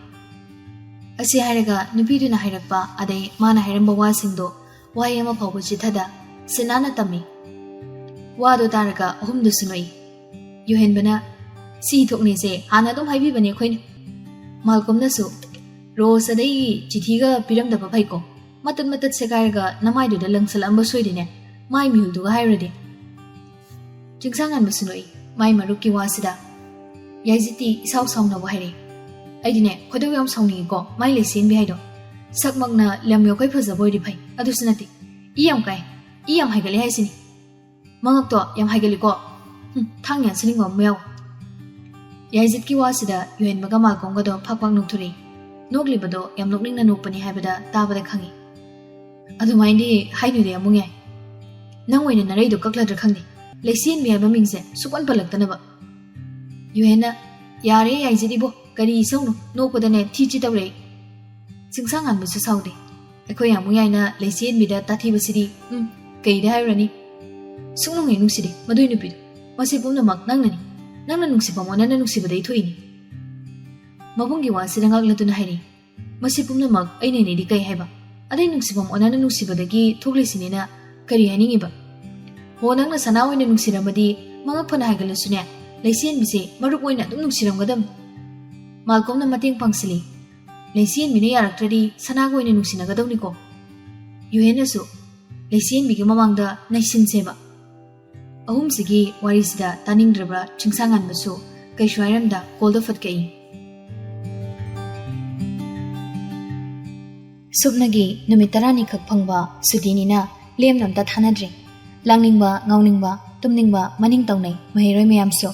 ꯑꯁꯤ ꯍꯥꯏꯔꯒ ꯅꯨꯄꯤꯗꯨꯅ ꯍꯥꯏꯔꯛꯄ ꯑꯗꯩ ꯃꯥꯅ ꯍꯥꯏꯔꯝꯕ ꯋꯥꯁꯤꯡꯗꯣ ꯋꯥꯍꯩ ꯑꯃ ꯐꯥꯎꯕ ꯆꯤꯊꯗ ꯁꯤꯠ ꯅꯥꯟꯅ ꯇꯝꯃꯤ꯫ ꯋꯥꯗꯣ ꯇꯥꯔꯒ ꯑꯍꯨꯝꯗꯨꯁꯨ ꯅꯣꯛꯏ꯫ ꯌꯨꯍꯦꯟꯕꯅ, "ꯁꯤ ꯊꯣꯛꯅꯤꯁꯦ ꯍꯥꯟꯅ ꯑꯗꯨꯝ ꯍꯥꯏꯕꯤꯕꯅꯦ ꯑꯩꯈꯣꯏꯅ꯫" ꯃꯥꯜꯀꯣꯝꯅꯁꯨ, "ꯔꯣꯁ ꯑꯗꯩ ꯆꯤꯊꯤꯒ ꯄꯤꯔꯝꯗꯕ ꯐꯩꯀꯣ, ꯃꯇꯠ ꯃꯇꯠ ꯁꯦꯒꯥꯏꯔꯒ ꯅꯃꯥꯏꯗꯨꯗ ꯂꯪꯁꯜꯂꯛꯑꯝꯕ ꯁꯣꯏꯗꯦꯅꯦ, ꯃꯥꯏ ꯃꯤꯍꯨꯜꯗꯨꯒ ꯍꯥꯏꯔꯨꯔꯗꯤ꯫" ꯆꯤꯡꯁꯥꯡꯉꯥꯟꯕꯁꯨ ꯅꯣꯛꯏ꯫ ꯃꯥꯏ ꯃꯔꯨꯞꯀꯤ ꯋꯥꯁꯤꯗ ꯌꯥꯏꯖꯤꯠꯇꯤ ꯏꯁꯥꯎ ꯁꯥꯎꯅꯕ ꯍꯥꯏꯔꯛꯏ꯫ "ꯑꯩꯗꯤꯅꯦ ꯈꯣꯏꯗꯧ ꯌꯥꯝ ꯁꯥꯎꯅꯤꯡꯉꯤꯀꯣ ꯃꯥꯏ ꯂꯩꯆꯦꯟꯕꯤ ꯍꯥꯏꯗꯣ꯫ ꯁꯛꯃꯛꯅ ꯂꯝ ꯌꯣꯛꯈꯩ ꯐꯖꯕ ꯑꯣꯏꯔꯗꯤ ꯐꯩ, ꯑꯗꯨꯁꯨ ꯅꯠꯇꯦ꯫ ꯏ ꯌꯥꯝ ꯀꯥꯏ, ꯏ ꯌꯥꯝ ꯍꯥꯏꯒꯠꯂꯦ ꯍꯥꯏꯁꯤꯅꯤ꯫ ꯃꯉꯛꯇꯣ ꯌꯥꯝ ꯍꯥꯏꯒꯠꯂꯤꯀꯣ꯫ ꯍꯨꯝ, ꯊꯥꯡ ꯌꯥꯟꯁꯤꯟꯅꯤꯡꯕ ꯑꯃ ꯌꯥꯎ꯫" ꯌꯥꯏꯖꯤꯠꯀꯤ ꯋꯥꯁꯤꯗ ꯌꯨꯍꯦꯟꯕꯒ ꯃꯥꯜꯀꯣꯝꯒꯗꯣ ꯐꯥꯛ ꯐꯥꯛ ꯅꯣꯛꯊꯣꯔꯛꯏ꯫ ꯅꯣꯛꯂꯤꯕꯗꯣ ꯌꯥꯝ ꯅꯣꯛꯅꯤꯡꯅ ꯅꯣꯛꯄꯅꯤ ꯍꯥꯏꯕꯗ ꯇꯥꯕꯗ ꯈꯪꯉꯤ꯫ "ꯑꯗꯨꯃꯥꯏꯅꯗꯤ ꯍꯥꯏꯅꯨꯗꯦ ꯑꯃꯨꯛ ꯌꯥꯏ꯫ ꯅꯪ ꯑꯣꯏꯅ ꯅꯔꯩꯗꯣ ꯀꯛꯂꯗ꯭ꯔꯥ ꯈꯪꯗꯦ꯫ ꯂꯩꯆꯦꯟꯕꯤ ꯍꯥꯏꯕ ꯃꯤꯡꯁꯦ ꯁꯨꯛꯄꯟ ꯄꯜꯂꯛꯇꯅꯕ꯫" ꯌꯨꯍꯦꯟꯅ, "ꯌꯥꯔꯦ ꯌꯥꯏꯖꯤꯠ ꯏꯕꯣ, ꯀꯔꯤ ꯏꯁꯧꯅꯣ? ꯅꯣꯛꯄꯗꯅꯦ ꯊꯤ ꯆꯤ ꯇꯧꯔꯛꯏ꯫" ꯆꯤꯡꯁꯥꯡꯉꯥꯟꯕꯁꯨ ꯁꯥꯎꯗꯦ꯫ "ꯑꯩꯈꯣꯏ ꯌꯥꯝꯕꯨꯡ ꯌꯥꯏꯅ ꯂꯩꯆꯦꯟꯕꯤꯗ ꯇꯥꯊꯤꯕꯁꯤꯗꯤ, ꯎꯝ, ꯀꯩꯗ ꯍꯥꯏꯔꯨꯔꯅꯤ? ꯁꯨꯛꯅꯨꯡ ꯍꯦꯛ ꯅꯨꯡꯁꯤꯗꯦ ꯃꯗꯨꯏ ꯅꯨꯄꯤꯗꯣ꯫ ꯃꯁꯤ ꯄꯨꯝꯅꯃꯛ ꯅꯪꯅꯅꯤ꯫ ꯅꯪꯅ ꯅꯨꯡꯁꯤꯐꯝ ꯑꯣꯟꯅꯅ ꯅꯨꯡꯁꯤꯕꯗꯩ ꯊꯣꯛꯏꯅꯤ꯫" ꯃꯕꯨꯡꯒꯤ ꯋꯥꯁꯤꯗ ꯉꯛꯂꯗꯨꯅ ꯍꯥꯏꯔꯤ, "ꯃꯁꯤ ꯄꯨꯝꯅꯃꯛ ꯑꯩꯅꯅꯤꯗꯤ ꯀꯩ ꯍꯥꯏꯕ? ꯑꯗꯩ ꯅꯨꯡꯁꯤꯐꯝ ꯑꯣꯟꯅꯅ ꯅꯨꯡꯁꯤꯕꯗꯒꯤ ꯊꯣꯛꯂꯤꯁꯤꯅꯤꯅ ꯀꯔꯤ ꯍꯥꯏꯅꯤꯡꯉꯤꯕ? ꯍꯣ, ꯅꯪꯅ ꯁꯅꯥ ꯑꯣꯏꯅ ꯅꯨꯡꯁꯤꯔꯝꯃꯗꯤ ꯃꯉꯛ ꯐꯅ ꯍꯥꯏꯒꯠꯂꯁꯨꯅꯦ, ꯂꯩꯆꯦꯟꯕꯤꯁꯦ ꯃꯔꯨꯞ ꯑꯣꯏꯅ ꯑꯗꯨꯝ ꯅꯨꯡꯁꯤꯔꯝꯒꯗꯕꯅꯤ꯫" ꯃꯥꯜꯀꯣꯝꯅ ꯃꯇꯦꯡ ꯄꯥꯡꯁꯤꯜꯂꯤ꯫ "ꯂꯩꯆꯦꯟꯕꯤꯅ ꯌꯥꯔꯛꯇ꯭ꯔꯗꯤ ꯁꯅꯥꯒ ꯑꯣꯏꯅ ꯅꯨꯡꯁꯤꯅꯒꯗꯧꯅꯤꯀꯣ꯫" ꯌꯨꯍꯦꯟꯅꯁꯨ, "ꯂꯩꯆꯦꯟꯕꯤꯒꯤ ꯃꯃꯥꯡꯗ ꯅꯩꯁꯤꯟꯁꯦꯕ꯫" ꯑꯍꯨꯝꯁꯤꯒꯤ ꯋꯥꯔꯤꯁꯤꯗ ꯇꯥꯅꯤꯡꯗ꯭ꯔꯕ ꯆꯤꯡꯁꯥꯡꯉꯥꯟꯕꯁꯨ ꯀꯩꯁꯨ ꯍꯥꯏꯔꯝꯗ ꯀꯣꯜꯗ ꯐꯠ ꯀꯛꯏ꯫ ꯁꯨꯞꯅꯒꯤ ꯅꯨꯃꯤꯠ ꯇꯔꯥꯅꯤꯈꯛ ꯐꯪꯕ ꯁꯨꯇꯤꯅꯤꯅ ꯂꯦꯝꯅ ꯑꯝꯇ ꯊꯥꯅꯗ꯭ꯔꯦ꯫ ꯂꯥꯡꯅꯤꯡꯕ, ꯉꯥꯎꯅꯤꯡꯕ, ꯇꯨꯝꯅꯤꯡꯕ ꯃꯅꯤꯡ ꯇꯧꯅꯩ ꯃꯍꯩꯔꯣꯏ ꯃꯌꯥꯝꯁꯨ꯫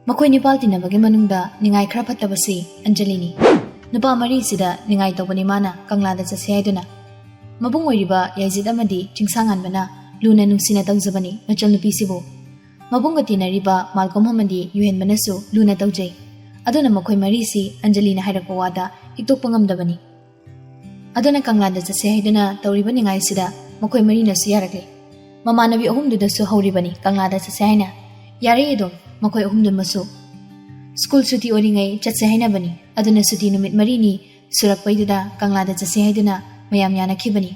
ꯃꯈꯣꯏ ꯅꯤꯄꯥꯜ ꯇꯤꯟꯅꯕꯒꯤ ꯃꯅꯨꯡꯗ ꯅꯤꯡꯉꯥꯏ ꯈꯔ ꯐꯠꯇꯕꯁꯤ ꯑꯟꯖꯂꯤꯅꯤ꯫ ꯅꯨꯄꯥ ꯃꯔꯤꯁꯤꯗ ꯅꯤꯡꯉꯥꯏ ꯇꯧꯕꯅꯤ ꯃꯥꯅ ꯀꯪꯂꯥꯗ ꯆꯠꯁꯦ ꯍꯥꯏꯗꯨꯅ꯫ ꯃꯕꯨꯡ ꯑꯣꯏꯔꯤꯕ ꯌꯥꯏꯖꯤꯠ ꯑꯃꯗꯤ ꯆꯤꯡꯁꯥꯡꯉꯥꯟꯕꯅ ꯂꯨꯅ ꯅꯨꯡꯁꯤꯅ ꯇꯧꯖꯕꯅꯤ ꯃꯆꯜꯅꯨꯄꯤꯁꯤꯕꯨ꯫ ꯃꯕꯨꯡꯒ ꯇꯤꯟꯅꯔꯤꯕ ꯃꯥꯜꯀꯣꯝ ꯑꯃꯗꯤ ꯌꯨꯍꯦꯟꯕꯅꯁꯨ ꯂꯨꯅ ꯇꯧꯖꯩ꯫ ꯑꯗꯨꯅ ꯃꯈꯣꯏ ꯃꯔꯤꯁꯤ ꯑꯟꯖꯂꯤꯅ ꯍꯥꯏꯔꯛꯄ ꯋꯥꯗ ꯍꯤꯛꯇꯣꯛꯄ ꯉꯝꯗꯕꯅꯤ꯫ ꯑꯗꯨꯅ ꯀꯪꯂꯥꯗ ꯆꯠꯁꯦ ꯍꯥꯏꯗꯨꯅ ꯇꯧꯔꯤꯕ ꯅꯤꯡꯉꯥꯏꯁꯤꯗ ꯃꯈꯣꯏ ꯃꯔꯤꯅꯁꯨ ꯌꯥꯔꯛꯂꯦ꯫ ꯃꯃꯥꯟꯅꯕꯤ ꯑꯍꯨꯝꯗꯨꯗꯁꯨ ꯍꯧꯔꯤꯕꯅꯤ ꯀꯪꯂꯥꯗ ꯆꯠꯁꯦ ꯍꯥꯏꯅ꯫ ꯌꯥꯔꯦ ꯑꯗꯨꯝ ꯃꯈꯣꯏ ꯑꯍꯨꯝꯗꯨꯃꯁꯨ꯫ ꯁ꯭ꯀꯨꯜ ꯁꯨꯇꯤ ꯑꯣꯏꯔꯤꯉꯩ ꯆꯠꯁꯦ ꯍꯥꯏꯅꯕꯅꯤ꯫ ꯑꯗꯨꯅ ꯁꯨꯇꯤ ꯅꯨꯃꯤꯠ ꯃꯔꯤꯅꯤ ꯁꯨꯔꯛꯄꯩꯗꯨꯗ ꯀꯪꯂꯥꯗ ꯆꯠꯁꯦ ꯍꯥꯏꯗꯨꯅ ꯃꯌꯥꯝ ꯌꯥꯅꯈꯤꯕꯅꯤ꯫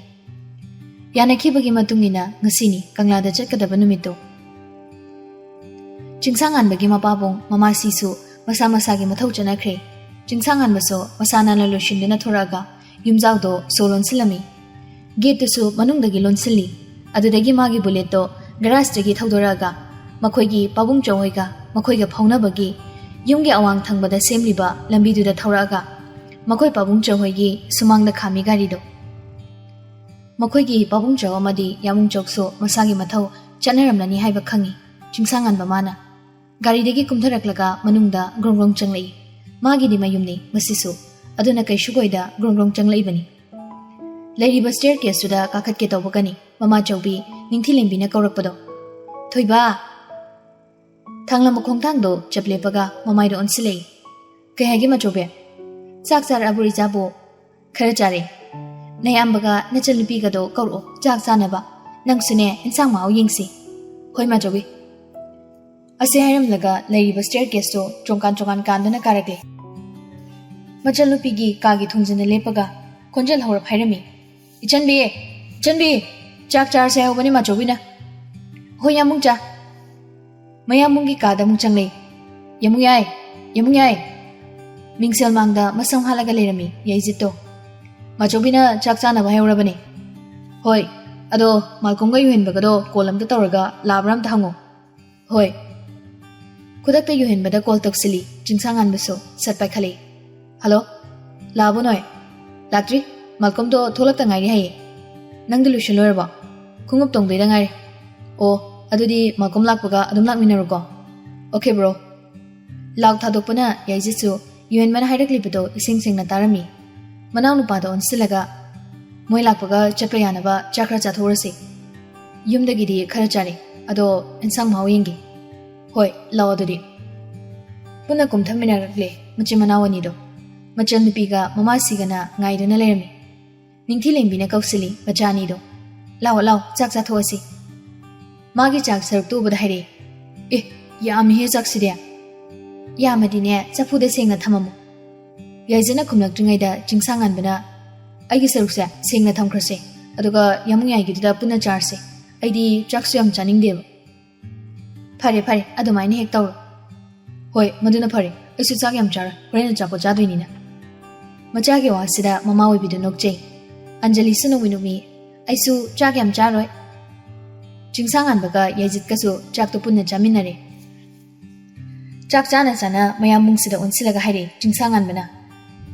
ꯌꯥꯅꯈꯤꯕꯒꯤ ꯃꯇꯨꯡ ꯏꯟꯅ ꯉꯁꯤꯅꯤ ꯀꯪꯂꯥꯗ ꯆꯠꯀꯗꯕ ꯅꯨꯃꯤꯠꯇꯨ꯫ ꯆꯤꯡꯁꯥꯡꯉꯥꯟꯕꯒꯤ ꯃꯄꯥꯕꯨꯡ ꯃꯃꯥꯁꯤꯁꯨ ꯃꯁꯥ ꯃꯁꯥꯒꯤ ꯃꯊꯧ ꯆꯠꯅꯈ꯭ꯔꯦ꯫ ꯆꯤꯡꯁꯥꯡꯉꯥꯟꯕꯁꯨ ꯃꯁꯥ ꯅꯥꯟꯅ ꯂꯣꯏꯁꯤꯟꯗꯨꯅ ꯊꯣꯔꯛꯑꯒ ꯌꯨꯝꯖꯥꯎꯗꯣ ꯁꯣ ꯂꯣꯟꯁꯤꯜꯂꯝꯃꯤ꯫ ꯒꯦꯠꯇꯨꯁꯨ ꯃꯅꯨꯡꯗꯒꯤ ꯂꯣꯟꯁꯤꯜꯂꯤ꯫ ꯑꯗꯨꯗꯒꯤ ꯃꯥꯒꯤ ꯕꯨꯂꯦꯠꯇꯣ ꯒꯔꯥꯖꯇꯒꯤ ꯊꯧꯗꯣꯔꯛꯑꯒ ꯃꯈꯣꯏꯒꯤ ꯄꯥꯕꯨꯡ ꯆꯧꯍꯣꯏꯒ ꯃꯈꯣꯏꯒ ꯐꯥꯎꯅꯕꯒꯤ ꯌꯨꯝꯒꯤ ꯑꯋꯥꯡ ꯊꯪꯕꯗ ꯁꯦꯝꯂꯤꯕ ꯂꯝꯕꯤꯗꯨꯗ ꯊꯧꯔꯛꯑꯒ ꯃꯈꯣꯏ ꯄꯥꯕꯨꯡ ꯆꯧꯍꯣꯏꯒꯤ ꯁꯨꯃꯥꯡꯗ ꯈꯥꯝꯃꯤ ꯒꯥꯔꯤꯗꯣ꯫ ꯃꯈꯣꯏꯒꯤ ꯄꯥꯕꯨꯡ ꯆꯧ ꯑꯃꯗꯤ ꯌꯥꯃꯨꯡ ꯆꯧꯁꯨ ꯃꯁꯥꯒꯤ ꯃꯊꯧ ꯆꯠꯅꯔꯝꯂꯅꯤ ꯍꯥꯏꯕ ꯈꯪꯏ ꯆꯤꯡꯁꯥꯡꯉꯥꯟꯕ ꯃꯥꯅ꯫ ꯒꯥꯔꯤꯗꯒꯤ ꯀꯨꯝꯊꯔꯛꯂꯒ ꯃꯅꯨꯡꯗ ꯒ꯭ꯔꯣꯡ ꯒ꯭ꯔꯣꯡ ꯆꯪꯂꯛꯏ꯫ ꯃꯥꯒꯤꯗꯤ ꯃꯌꯨꯝꯅꯤ ꯃꯁꯤꯁꯨ꯫ ꯑꯗꯨꯅ ꯀꯩꯁꯨ ꯀꯣꯏꯗ ꯒ꯭ꯔꯣꯡ ꯒ꯭ꯔꯣꯡ ꯆꯪꯂꯛꯏꯕꯅꯤ꯫ ꯂꯩꯔꯤꯕ ꯁ꯭ꯇꯦꯌꯔ ꯀꯦꯁꯇꯨꯗ ꯀꯥꯈꯠꯀꯦ ꯇꯧꯕꯒꯅꯤ ꯃꯃꯥ ꯆꯧꯕꯤ ꯅꯤꯡꯊꯤꯂꯦꯝꯕꯤꯅ ꯀꯧꯔꯛꯄꯗꯣ꯫ "ꯊꯣꯏꯕ!" ꯊꯥꯡꯂꯝꯕ ꯈꯣꯡꯊꯥꯡꯗꯣ ꯆꯞ ꯂꯦꯞꯄꯒ ꯃꯃꯥꯏꯗ ꯑꯣꯟꯁꯤꯜꯂꯛꯏ꯫ "ꯀꯩ ꯍꯥꯏꯒꯦ ꯃꯆꯧꯕꯤ?" "ꯆꯥꯛ ꯆꯥꯔꯛꯑꯕ꯭ꯔꯣ ꯏꯆꯥꯕꯨ?" "ꯈꯔ ꯆꯥꯔꯦ꯫ ꯅꯌꯥꯝꯕꯒ ꯅꯆꯟꯅꯨꯄꯤꯒꯗꯣ ꯀꯧꯔꯛꯑꯣ ꯆꯥꯛ ꯆꯥꯅꯕ꯫ ꯅꯪꯁꯨꯅꯦ ꯏꯟꯁꯥꯡ ꯃꯍꯥꯎ ꯌꯦꯡꯁꯤ꯫" "ꯍꯣꯏ ꯃꯆꯧꯕꯤ꯫" ꯑꯁꯤ ꯍꯥꯏꯔꯝꯂꯒ ꯂꯩꯔꯤꯕ ꯁ꯭ꯇꯦꯌꯔ ꯀꯦꯁꯇꯣ ꯆꯣꯡꯀꯥꯟ ꯆꯣꯡꯀꯥꯟ ꯀꯥꯟꯗꯨꯅ ꯀꯥꯔꯛꯂꯦ꯫ ꯃꯆꯜꯅꯨꯄꯤꯒꯤ ꯀꯥꯒꯤ ꯊꯣꯡꯖꯤꯟꯗ ꯂꯦꯞꯄꯒ ꯈꯣꯟꯖꯦꯜ ꯍꯧꯔꯞ ꯍꯥꯏꯔꯝꯃꯤ꯫ "ꯏꯆꯟꯕꯤ! ꯏꯆꯟꯕꯤ! ꯆꯥꯛ ꯆꯥꯔꯁꯦ ꯍꯥꯏꯍꯧꯕꯅꯤ ꯃꯥꯆꯧꯕꯤꯅ꯫" "ꯍꯣꯏ ꯌꯥꯝꯕꯨꯡ ꯆꯥ꯫" ꯃꯌꯥꯝꯕꯨꯡꯒꯤ ꯀꯥꯗ ꯑꯃꯨꯛ ꯆꯪꯂꯦ꯫ "ꯌꯥꯝꯕꯨꯡ ꯌꯥꯏ! ꯌꯥꯝꯕꯨꯡ ꯌꯥꯏ!" ꯃꯤꯡꯁꯦꯜ ꯃꯥꯡꯗ ꯃꯁꯝ ꯍꯥꯠꯂꯒ ꯂꯩꯔꯝꯃꯤ ꯌꯥꯏꯖꯤꯠꯇꯣ꯫ "ꯃꯥꯆꯧꯕꯤꯅ ꯆꯥꯛ ꯆꯥꯅꯕ ꯍꯥꯏꯍꯧꯔꯕꯅꯦ꯫" "ꯍꯣꯏ, ꯑꯗꯣ ꯃꯥꯜꯀꯣꯝꯒ ꯌꯨꯍꯦꯟꯕꯒꯗꯣ ꯀꯣꯜ ꯑꯝꯇ ꯇꯧꯔꯒ ꯂꯥꯛꯑꯕ꯭ꯔꯥ ꯑꯝꯇ ꯍꯪꯉꯣ꯫" "ꯍꯣꯏ꯫" ꯈꯨꯗꯛꯇ ꯌꯨꯍꯦꯟꯕꯗ ꯀꯣꯜ ꯇꯧꯁꯤꯜꯂꯤ꯫ ꯆꯤꯡꯁꯥꯡꯉꯥꯟꯕꯁꯨ ꯁꯠ ꯄꯥꯏꯈꯠꯂꯛꯏ꯫ "ꯍꯜꯂꯣ, ꯂꯥꯛꯑꯕꯣ ꯅꯣꯏ? ꯂꯥꯛꯇ꯭ꯔꯤ꯫ ꯃꯥꯜꯀꯣꯝꯗꯣ ꯊꯣꯛꯂꯛꯇ ꯉꯥꯏꯔꯤ ꯍꯥꯏꯌꯦ꯫ ꯅꯪꯗꯤ ꯂꯣꯏꯁꯤꯜ ꯂꯣꯏꯔꯕꯣ? ꯈꯣꯡꯎꯞ ꯇꯣꯡꯗꯣꯏꯗ ꯉꯥꯏꯔꯤ꯫ ꯑꯣ, ꯑꯗꯨꯗꯤ ꯃꯥꯜꯀꯣꯝ ꯂꯥꯛꯄꯒ ꯑꯗꯨꯝ ꯂꯥꯛꯃꯤꯟꯅꯔꯣꯀꯣ꯫ Okay bro." ꯂꯥꯎ ꯊꯥꯗꯣꯛꯄꯅ ꯌꯥꯏꯖꯤꯠꯁꯨ ꯌꯨꯍꯦꯟꯕꯅ ꯍꯥꯏꯔꯛꯂꯤꯕꯗꯣ ꯏꯁꯦꯡ ꯁꯦꯡꯅ ꯇꯥꯔꯝꯃꯤ꯫ ꯃꯅꯥꯎꯅꯨꯄꯥꯗ ꯑꯣꯟꯁꯤꯜꯂꯒ, "ꯃꯣꯏ ꯂꯥꯛꯄꯒ ꯆꯠꯄ ꯌꯥꯅꯕ ꯆꯥꯛ ꯈꯔ ꯆꯥꯊꯣꯛꯎꯔꯁꯤ꯫" ꯌꯨꯝꯗꯒꯤꯗꯤ ꯈꯔ ꯆꯥꯔꯦ, ꯑꯗꯣ ꯏꯟꯁꯥꯡ ꯃꯍꯥꯎ ꯌꯦꯡꯒꯦ꯫ ꯍꯣꯏ, ꯂꯥꯛꯑꯣ ꯑꯗꯨꯗꯤ꯫ ꯄꯨꯟꯅ ꯀꯨꯝꯊꯃꯤꯟꯅꯔꯛꯂꯦ ꯃꯆꯤꯟ ꯃꯅꯥꯎ ꯑꯅꯤꯗꯣ꯫ ꯃꯆꯟ ꯅꯨꯄꯤꯒ ꯃꯃꯥꯁꯤꯒꯅ ꯉꯥꯏꯗꯨꯅ ꯂꯩꯔꯝꯃꯤ꯫ ꯅꯤꯡꯊꯤꯂꯦꯝꯕꯤꯅ ꯀꯧꯁꯤꯜꯂꯤ ꯃꯆꯥ ꯑꯅꯤꯗꯣ꯫ "ꯂꯥꯛꯑꯣ, ꯂꯥꯛꯑꯣ, ꯆꯥꯛ ꯆꯥꯊꯣꯛꯑꯁꯤ꯫" ꯃꯥꯒꯤ ꯆꯥꯛ ꯁꯔꯨꯛꯇꯨ ꯎꯕꯗ ꯍꯥꯏꯔꯛꯏ, "ꯑꯦ, ꯌꯥꯝꯃꯤꯍꯦ ꯆꯥꯛꯁꯤꯗꯤ꯫" "ꯌꯥꯝꯃꯗꯤꯅꯦ, ꯆꯐꯨꯗ ꯁꯦꯡꯅ ꯊꯝꯃꯝꯃꯨ꯫" ꯌꯥꯏꯖꯠꯅ ꯈꯨꯝꯂꯛꯇ꯭ꯔꯤꯉꯩꯗ ꯆꯤꯡꯁꯥꯡꯉꯥꯟꯕꯅ, "ꯑꯩꯒꯤ ꯁꯔꯨꯛꯁꯦ ꯁꯦꯡꯅ ꯊꯝꯈ꯭ꯔꯁꯦ, ꯑꯗꯨꯒ ꯌꯥꯃꯨꯡꯌꯥꯏꯒꯤꯗꯨꯗ ꯄꯨꯟꯅ ꯆꯥꯔꯁꯦ꯫ ꯑꯩꯗꯤ ꯆꯥꯛꯁꯨ ꯌꯥꯝ ꯆꯥꯅꯤꯡꯗꯦꯕ꯫" "ꯐꯔꯦ, ꯐꯔꯦ, ꯑꯗꯨꯃꯥꯏꯅ ꯍꯦꯛ ꯇꯧꯔꯣ꯫" "ꯍꯣꯏ, ꯃꯗꯨꯅ ꯐꯔꯦ꯫ ꯑꯩꯁꯨ ꯆꯥꯛ ꯌꯥꯝ ꯆꯥꯔꯣꯏ, ꯍꯣꯔꯦꯟ ꯑꯆꯥꯄꯣꯠ ꯆꯥꯗꯣꯏꯅꯤꯅ꯫" ꯃꯆꯥꯒꯤ ꯋꯥꯁꯤꯗ ꯃꯃꯥ ꯑꯣꯏꯕꯤꯗꯨ ꯅꯣꯛꯆꯩ꯫ ꯑꯟꯖꯂꯤꯁꯨ ꯅꯣꯛꯃꯤ ꯅꯣꯛꯃꯤ, "ꯑꯩꯁꯨ ꯆꯥꯛ ꯌꯥꯝ ꯆꯥꯔꯣꯏ꯫" ꯆꯤꯡꯁꯥꯡꯉꯥꯟꯕꯒ ꯌꯥꯏꯖꯤꯠꯀꯁꯨ ꯆꯥꯛꯇꯨ ꯄꯨꯟꯅ ꯆꯥꯃꯤꯟꯅꯔꯦ꯫ ꯆꯥꯛ ꯆꯥꯅ ꯆꯥꯅ ꯃꯌꯥꯝ ꯃꯨꯡꯁꯤꯗ ꯑꯣꯟꯁꯤꯜꯂꯒ ꯍꯥꯏꯔꯛꯏ ꯆꯤꯡꯁꯥꯡꯉꯥꯟꯕꯅ,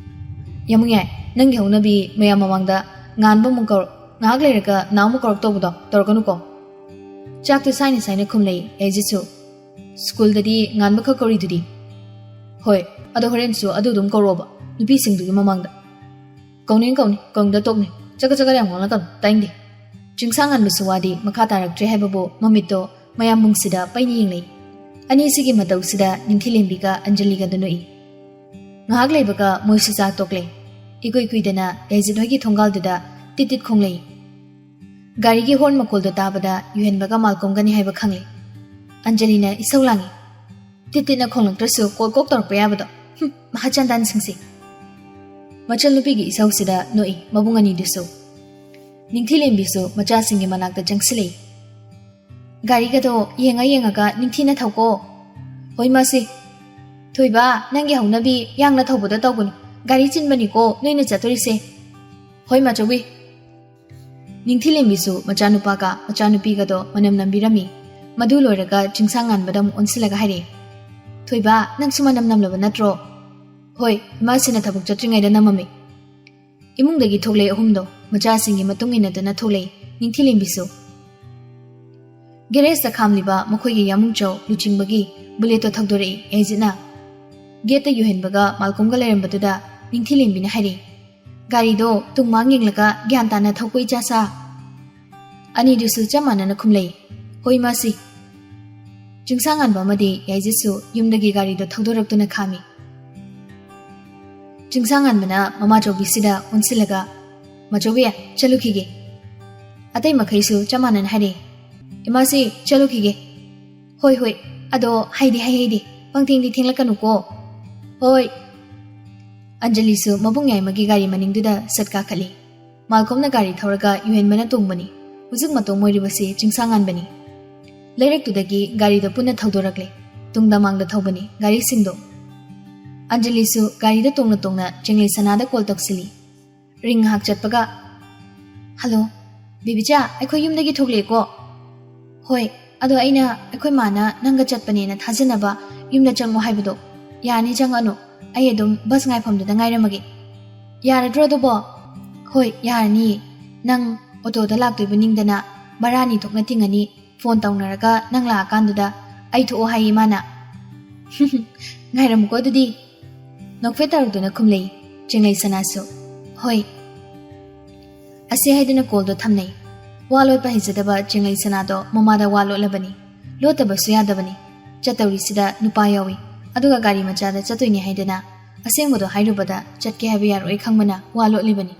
"ꯌꯥꯃꯨꯡꯌꯥꯏ, ꯅꯪꯒꯤ ꯍꯧꯅꯕꯤ ꯃꯌꯥꯝ ꯃꯃꯥꯡꯗ ꯉꯥꯟꯕ ꯑꯃꯨꯛ ꯀꯧꯔꯛ, ꯉꯥꯏꯍꯥꯛ ꯂꯩꯔꯒ ꯅꯥꯎ ꯑꯃꯨꯛ ꯀꯧꯔꯛ ꯇꯧꯕꯗꯣ ꯇꯧꯔꯛꯀꯅꯨꯀꯣ꯫" ꯆꯥꯛꯇꯨ ꯁꯥꯏꯅ ꯁꯥꯏꯅ ꯈꯨꯝꯂꯛꯏ ꯌꯥꯏꯖꯤꯠꯁꯨ꯫ "ꯁ꯭ꯀꯨꯜꯗꯗꯤ ꯉꯥꯟꯕ ꯈꯛ ꯀꯧꯔꯤꯗꯨꯗꯤ꯫" "ꯍꯣꯏ, ꯑꯗꯣ ꯍꯣꯔꯦꯟꯁꯨ ꯑꯗꯨ ꯑꯗꯨꯝ ꯀꯧꯔꯛꯑꯣꯕ, ꯅꯨꯄꯤꯁꯤꯡꯗꯨꯒꯤ ꯃꯃꯥꯡꯗ꯫" "ꯀꯧꯅꯤꯡ ꯀꯧꯅꯤ, ꯀꯧꯅꯤꯡꯗ ꯇꯣꯛꯅꯤ꯫ ꯆꯒꯠ ꯆꯒꯠ ꯌꯥꯝ ꯉꯥꯡꯂꯛꯀꯅꯨ, ꯇꯥꯏꯡꯗꯦ꯫" ꯆꯤꯡꯁꯥꯡꯉꯥꯟꯕꯁꯨ ꯋꯥꯗꯤ ꯃꯈꯥ ꯇꯥꯔꯛꯇ꯭ꯔꯦ ꯍꯥꯏꯕꯕꯨ ꯃꯃꯤꯠꯇꯣ ꯃꯌꯥꯝ ꯃꯨꯡꯁꯤꯗ ꯄꯩꯅ ꯌꯦꯡꯂꯛꯏ꯫ ꯑꯅꯤꯁꯤꯒꯤ ꯃꯇꯧꯁꯤꯗ ꯅꯤꯡꯊꯤꯂꯦꯝꯕꯤꯒ ꯑꯟꯖꯂꯤꯒꯗ ꯅꯣꯛꯏ꯫ ꯉꯥꯏꯍꯥꯛ ꯂꯩꯕꯒ ꯃꯣꯏꯁꯨ ꯆꯥ ꯇꯣꯛꯂꯦ꯫ ꯏꯀꯨꯏ ꯀꯨꯏꯗꯅ ꯌꯥꯏꯖꯤꯠ ꯍꯣꯏꯒꯤ ꯊꯣꯡꯒꯥꯜꯗꯨꯗ ꯇꯤꯠ ꯇꯤꯠ ꯈꯣꯡꯂꯛꯏ꯫ ꯒꯥꯔꯤꯒꯤ ꯍꯣꯔꯟ ꯃꯈꯣꯜꯗꯣ ꯇꯥꯕꯗ ꯌꯨꯍꯦꯟꯕꯒ ꯃꯥꯜꯀꯣꯝꯒꯅꯤ ꯍꯥꯏꯕ ꯈꯪꯂꯦ꯫ ꯑꯟꯖꯂꯤꯅ ꯏꯁꯧ ꯂꯥꯡꯉꯤ꯫ "ꯇꯤꯠ ꯇꯤꯠꯅ ꯈꯣꯡꯂꯛꯇ꯭ꯔꯁꯨ ꯀꯣꯛ ꯀꯣꯛ ꯇꯧꯔꯛꯄ ꯌꯥꯕꯗꯣ꯫ ꯍꯨꯝ, ꯃꯍꯥꯆꯥꯟꯗꯥꯟꯁꯤꯡꯁꯦ꯫" ꯃꯆꯟꯅꯨꯄꯤꯒꯤ ꯏꯁꯧꯁꯤꯗ ꯅꯣꯛꯏ ꯃꯕꯨꯡ ꯑꯅꯤꯗꯨꯁꯨ꯫ ꯅꯤꯡꯊꯤꯂꯦꯝꯕꯤꯁꯨ ꯃꯆꯥꯁꯤꯡꯒꯤ ꯃꯅꯥꯛꯇ ꯆꯪꯁꯤꯜꯂꯛꯏ꯫ "ꯒꯥꯔꯤꯒꯗꯣ ꯌꯦꯡꯉ ꯌꯦꯡꯉꯒ ꯅꯤꯡꯊꯤꯅ ꯊꯧꯀꯣ꯫" "ꯍꯣꯏ ꯃꯥꯁꯤ꯫" "ꯊꯣꯏꯕ, ꯅꯪꯒꯤ ꯍꯧꯅꯕꯤ ꯌꯥꯡꯅ ꯊꯧꯕꯗ ꯇꯧꯒꯅꯨ꯫ ꯒꯥꯔꯤ ꯆꯤꯟꯕꯅꯤꯀꯣ ꯅꯣꯏꯅ ꯆꯠꯇꯣꯔꯤꯁꯦ꯫" "ꯍꯣꯏ ꯃꯥꯆꯧꯕꯤ꯫" ꯅꯤꯡꯊꯤꯂꯦꯝꯕꯤꯁꯨ ꯃꯆꯥꯅꯨꯄꯥꯒ ꯃꯆꯥꯅꯨꯄꯤꯒꯗꯣ ꯃꯅꯝ ꯅꯝꯕꯤꯔꯝꯃꯤ꯫ ꯃꯗꯨ ꯂꯣꯏꯔꯒ ꯆꯤꯡꯁꯥꯡ ꯉꯥꯟꯕꯗ ꯑꯃꯨꯛ ꯑꯣꯟꯁꯤꯜꯂꯒ ꯍꯥꯏꯔꯛꯏ, "ꯊꯣꯏꯕ, ꯅꯪꯁꯨ ꯃꯅꯝ ꯅꯝꯂꯕ ꯅꯠꯇ꯭ꯔꯣ?" "ꯍꯣꯏ, ꯏꯃꯥꯁꯤꯅ ꯊꯕꯛ ꯆꯠꯇ꯭ꯔꯤꯉꯩꯗ ꯅꯝꯃꯝꯃꯤ꯫" ꯏꯃꯨꯡꯗꯒꯤ ꯊꯣꯛꯂꯛꯑꯦ ꯑꯍꯨꯝꯗꯣ, ꯃꯆꯥꯁꯤꯡꯒꯤ ꯃꯇꯨꯡ ꯏꯟꯅꯗꯨꯅ ꯊꯣꯛꯂꯛꯏ ꯅꯤꯡꯊꯤꯂꯦꯝꯕꯤꯁꯨ꯫ ꯒꯦꯔꯦꯖꯇ ꯈꯥꯝꯂꯤꯕ ꯃꯈꯣꯏꯒꯤ ꯌꯥꯃꯨꯡꯆꯧ ꯂꯨꯆꯤꯡꯕꯒꯤ ꯕꯨꯂꯦꯠꯇꯣ ꯊꯧꯗꯣꯔꯛꯏ ꯌꯥꯏꯖꯤꯠꯅ꯫ ꯒꯦꯠꯇ ꯌꯨꯍꯦꯟꯕꯒ ꯃꯥꯜꯀꯣꯝꯒ ꯂꯩꯔꯝꯕꯗꯨꯗ ꯅꯤꯡꯊꯤꯂꯦꯝꯕꯤꯅ ꯍꯥꯏꯔꯛꯏ, "ꯒꯥꯔꯤꯗꯣ ꯇꯨꯡ ꯃꯥꯡ ꯌꯦꯡꯂꯒ ꯒ꯭ꯌꯥꯟ ꯇꯥꯅ ꯊꯧꯀꯣ ꯏꯆꯥꯁꯥ꯫" ꯑꯅꯤꯗꯨꯁꯨ ꯆꯞ ꯃꯥꯟꯅꯅ ꯈꯨꯝꯂꯩ, "ꯍꯣꯏ, ꯏꯃꯥꯁꯤ"꯫ ꯆꯤꯡꯁꯥꯡꯉꯥꯟꯕ ꯑꯃꯗꯤ ꯌꯥꯏꯖꯠꯁꯨ ꯌꯨꯝꯗꯒꯤ ꯒꯥꯔꯤꯗꯣ ꯊꯧꯗꯣꯔꯛꯇꯨꯅ ꯈꯥꯝꯃꯤ꯫ ꯆꯤꯡꯁꯥꯡꯉꯥꯟꯕꯅ ꯃꯃꯥꯆꯧꯕꯤꯁꯤꯗ ꯑꯣꯟꯁꯤꯜꯂꯒ, "ꯃꯆꯧꯕꯤ, ꯆꯠꯂꯨꯈꯤꯒꯦ"꯫ ꯑꯇꯩ ꯃꯈꯩꯁꯨ ꯆꯞ ꯃꯥꯟꯅꯅ ꯍꯥꯏꯔꯛꯏ, "ꯏꯃꯥꯁꯤ, ꯆꯠꯂꯨꯈꯤꯒꯦ"꯫ "ꯍꯣꯏ, ꯍꯣꯏ, ꯑꯗꯣ ꯍꯩꯗꯤ ꯍꯩ ꯍꯩꯗꯤ, ꯄꯪꯊꯦꯡꯗꯤ ꯊꯦꯡꯂꯛꯀꯅꯨꯀꯣ"꯫ "ꯍꯣꯏ"꯫ ꯑꯟꯖꯂꯤꯁꯨ ꯃꯕꯨꯡ ꯌꯥꯏꯃꯒꯤ ꯒꯥꯔꯤ ꯃꯅꯤꯡꯗꯨꯗ ꯁꯠ ꯀꯥꯈꯠꯂꯤ꯫ ꯃꯥꯜꯀꯣꯝꯅ ꯒꯥꯔꯤ ꯊꯧꯔꯒ ꯌꯨꯍꯦꯟꯕꯅ ꯇꯣꯡꯕꯅꯤ꯫ ꯍꯧꯖꯤꯛ ꯃꯇꯣꯡ ꯑꯣꯏꯔꯤꯕꯁꯤ ꯆꯤꯡꯁꯥꯡꯉꯥꯟꯕꯅꯤ꯫ ꯂꯩꯔꯛꯇꯨꯗꯒꯤ ꯒꯥꯔꯤꯗꯣ ꯄꯨꯟꯅ ꯊꯧꯗꯣꯔꯛꯂꯦ꯫ ꯇꯨꯡꯗ ꯃꯥꯡꯗ ꯊꯧꯕꯅꯤ ꯒꯥꯔꯤꯁꯤꯡꯗꯣ꯫ ꯑꯟꯖꯂꯤꯁꯨ ꯒꯥꯔꯤꯗ ꯇꯣꯡꯅ ꯇꯣꯡꯅ ꯆꯦꯡꯂꯩ ꯁꯅꯥꯗ ꯀꯣꯜ ꯇꯧꯁꯤꯜꯂꯤ꯫ ꯔꯤꯡ ꯉꯥꯏꯍꯥꯛ ꯆꯠꯄꯒ, "ꯍꯜꯂꯣ, ꯕꯦꯕꯤꯆꯥ, ꯑꯩꯈꯣꯏ ꯌꯨꯝꯗꯒꯤ ꯊꯣꯛꯂꯛꯑꯦꯀꯣ"꯫ "ꯍꯣꯏ, ꯑꯗꯣ ꯑꯩꯅ ꯑꯩꯈꯣꯏ ꯃꯥꯅ ꯅꯪꯒ ꯆꯠꯄꯅꯦꯅ ꯊꯥꯖꯅꯕ ꯌꯨꯝꯗ ꯆꯪꯉꯣ ꯍꯥꯏꯕꯗꯣ꯫ ꯌꯥꯅꯤ, ꯆꯪꯉꯅꯨ, ꯑꯩ ꯑꯗꯨꯝ ꯕꯁ ꯉꯥꯏꯐꯝꯗꯨꯗ ꯉꯥꯏꯔꯝꯃꯒꯦ"꯫ "ꯌꯥꯔꯗ꯭ꯔꯣ ꯑꯗꯨꯕꯣ?" "ꯍꯣꯏ, ꯌꯥꯔꯅꯤꯌꯦ꯫ ꯅꯪ ꯑꯣꯇꯣꯗ ꯂꯥꯛꯇꯣꯏꯕ ꯅꯤꯡꯗꯅ ꯚꯔꯥ ꯑꯅꯤ ꯊꯣꯛꯅ ꯇꯤꯡꯉꯅꯤ꯫ ꯐꯣꯟ ꯇꯧꯅꯔꯒ ꯅꯪ ꯂꯥꯛꯑꯀꯥꯟꯗꯨꯗ ꯑꯩ ꯊꯣꯛꯑꯣ ꯍꯥꯏꯌꯦ ꯃꯥꯅ"꯫ "ꯉꯥꯏꯔꯝꯃꯨꯀꯣ ꯑꯗꯨꯗꯤ"꯫ ꯅꯣꯛꯐꯦꯠ ꯇꯧꯔꯛꯇꯨꯅ ꯈꯨꯝꯂꯩ ꯆꯦꯡꯂꯩ ꯁꯅꯥꯁꯨ꯫ "ꯍꯣꯏ"꯫ ꯑꯁꯤ ꯍꯥꯏꯗꯨꯅ ꯀꯣꯜꯗꯣ ꯊꯝꯅꯩ꯫ ꯋꯥ ꯂꯣꯠꯄ ꯍꯩꯖꯗꯕ ꯆꯦꯡꯂꯩ ꯁꯅꯥꯗꯣ ꯃꯃꯥꯗ ꯋꯥ ꯂꯣꯠꯂꯕꯅꯤ꯫ ꯂꯣꯠꯇꯕꯁꯨ ꯌꯥꯗꯕꯅꯤ꯫ ꯆꯠꯇꯧꯔꯤꯁꯤꯗ ꯅꯨꯄꯥ ꯌꯥꯎꯏ, ꯑꯗꯨꯒ ꯒꯥꯔꯤ ꯃꯆꯥꯗ ꯆꯠꯇꯣꯏꯅꯤ ꯍꯥꯏꯗꯅ ꯑꯁꯦꯡꯕꯗꯣ ꯍꯥꯏꯔꯨꯕꯗ ꯆꯠꯀꯦ ꯍꯥꯏꯕ ꯌꯥꯔꯣꯏ ꯈꯪꯕꯅ ꯋꯥ ꯂꯣꯠꯂꯤꯕꯅꯤ꯫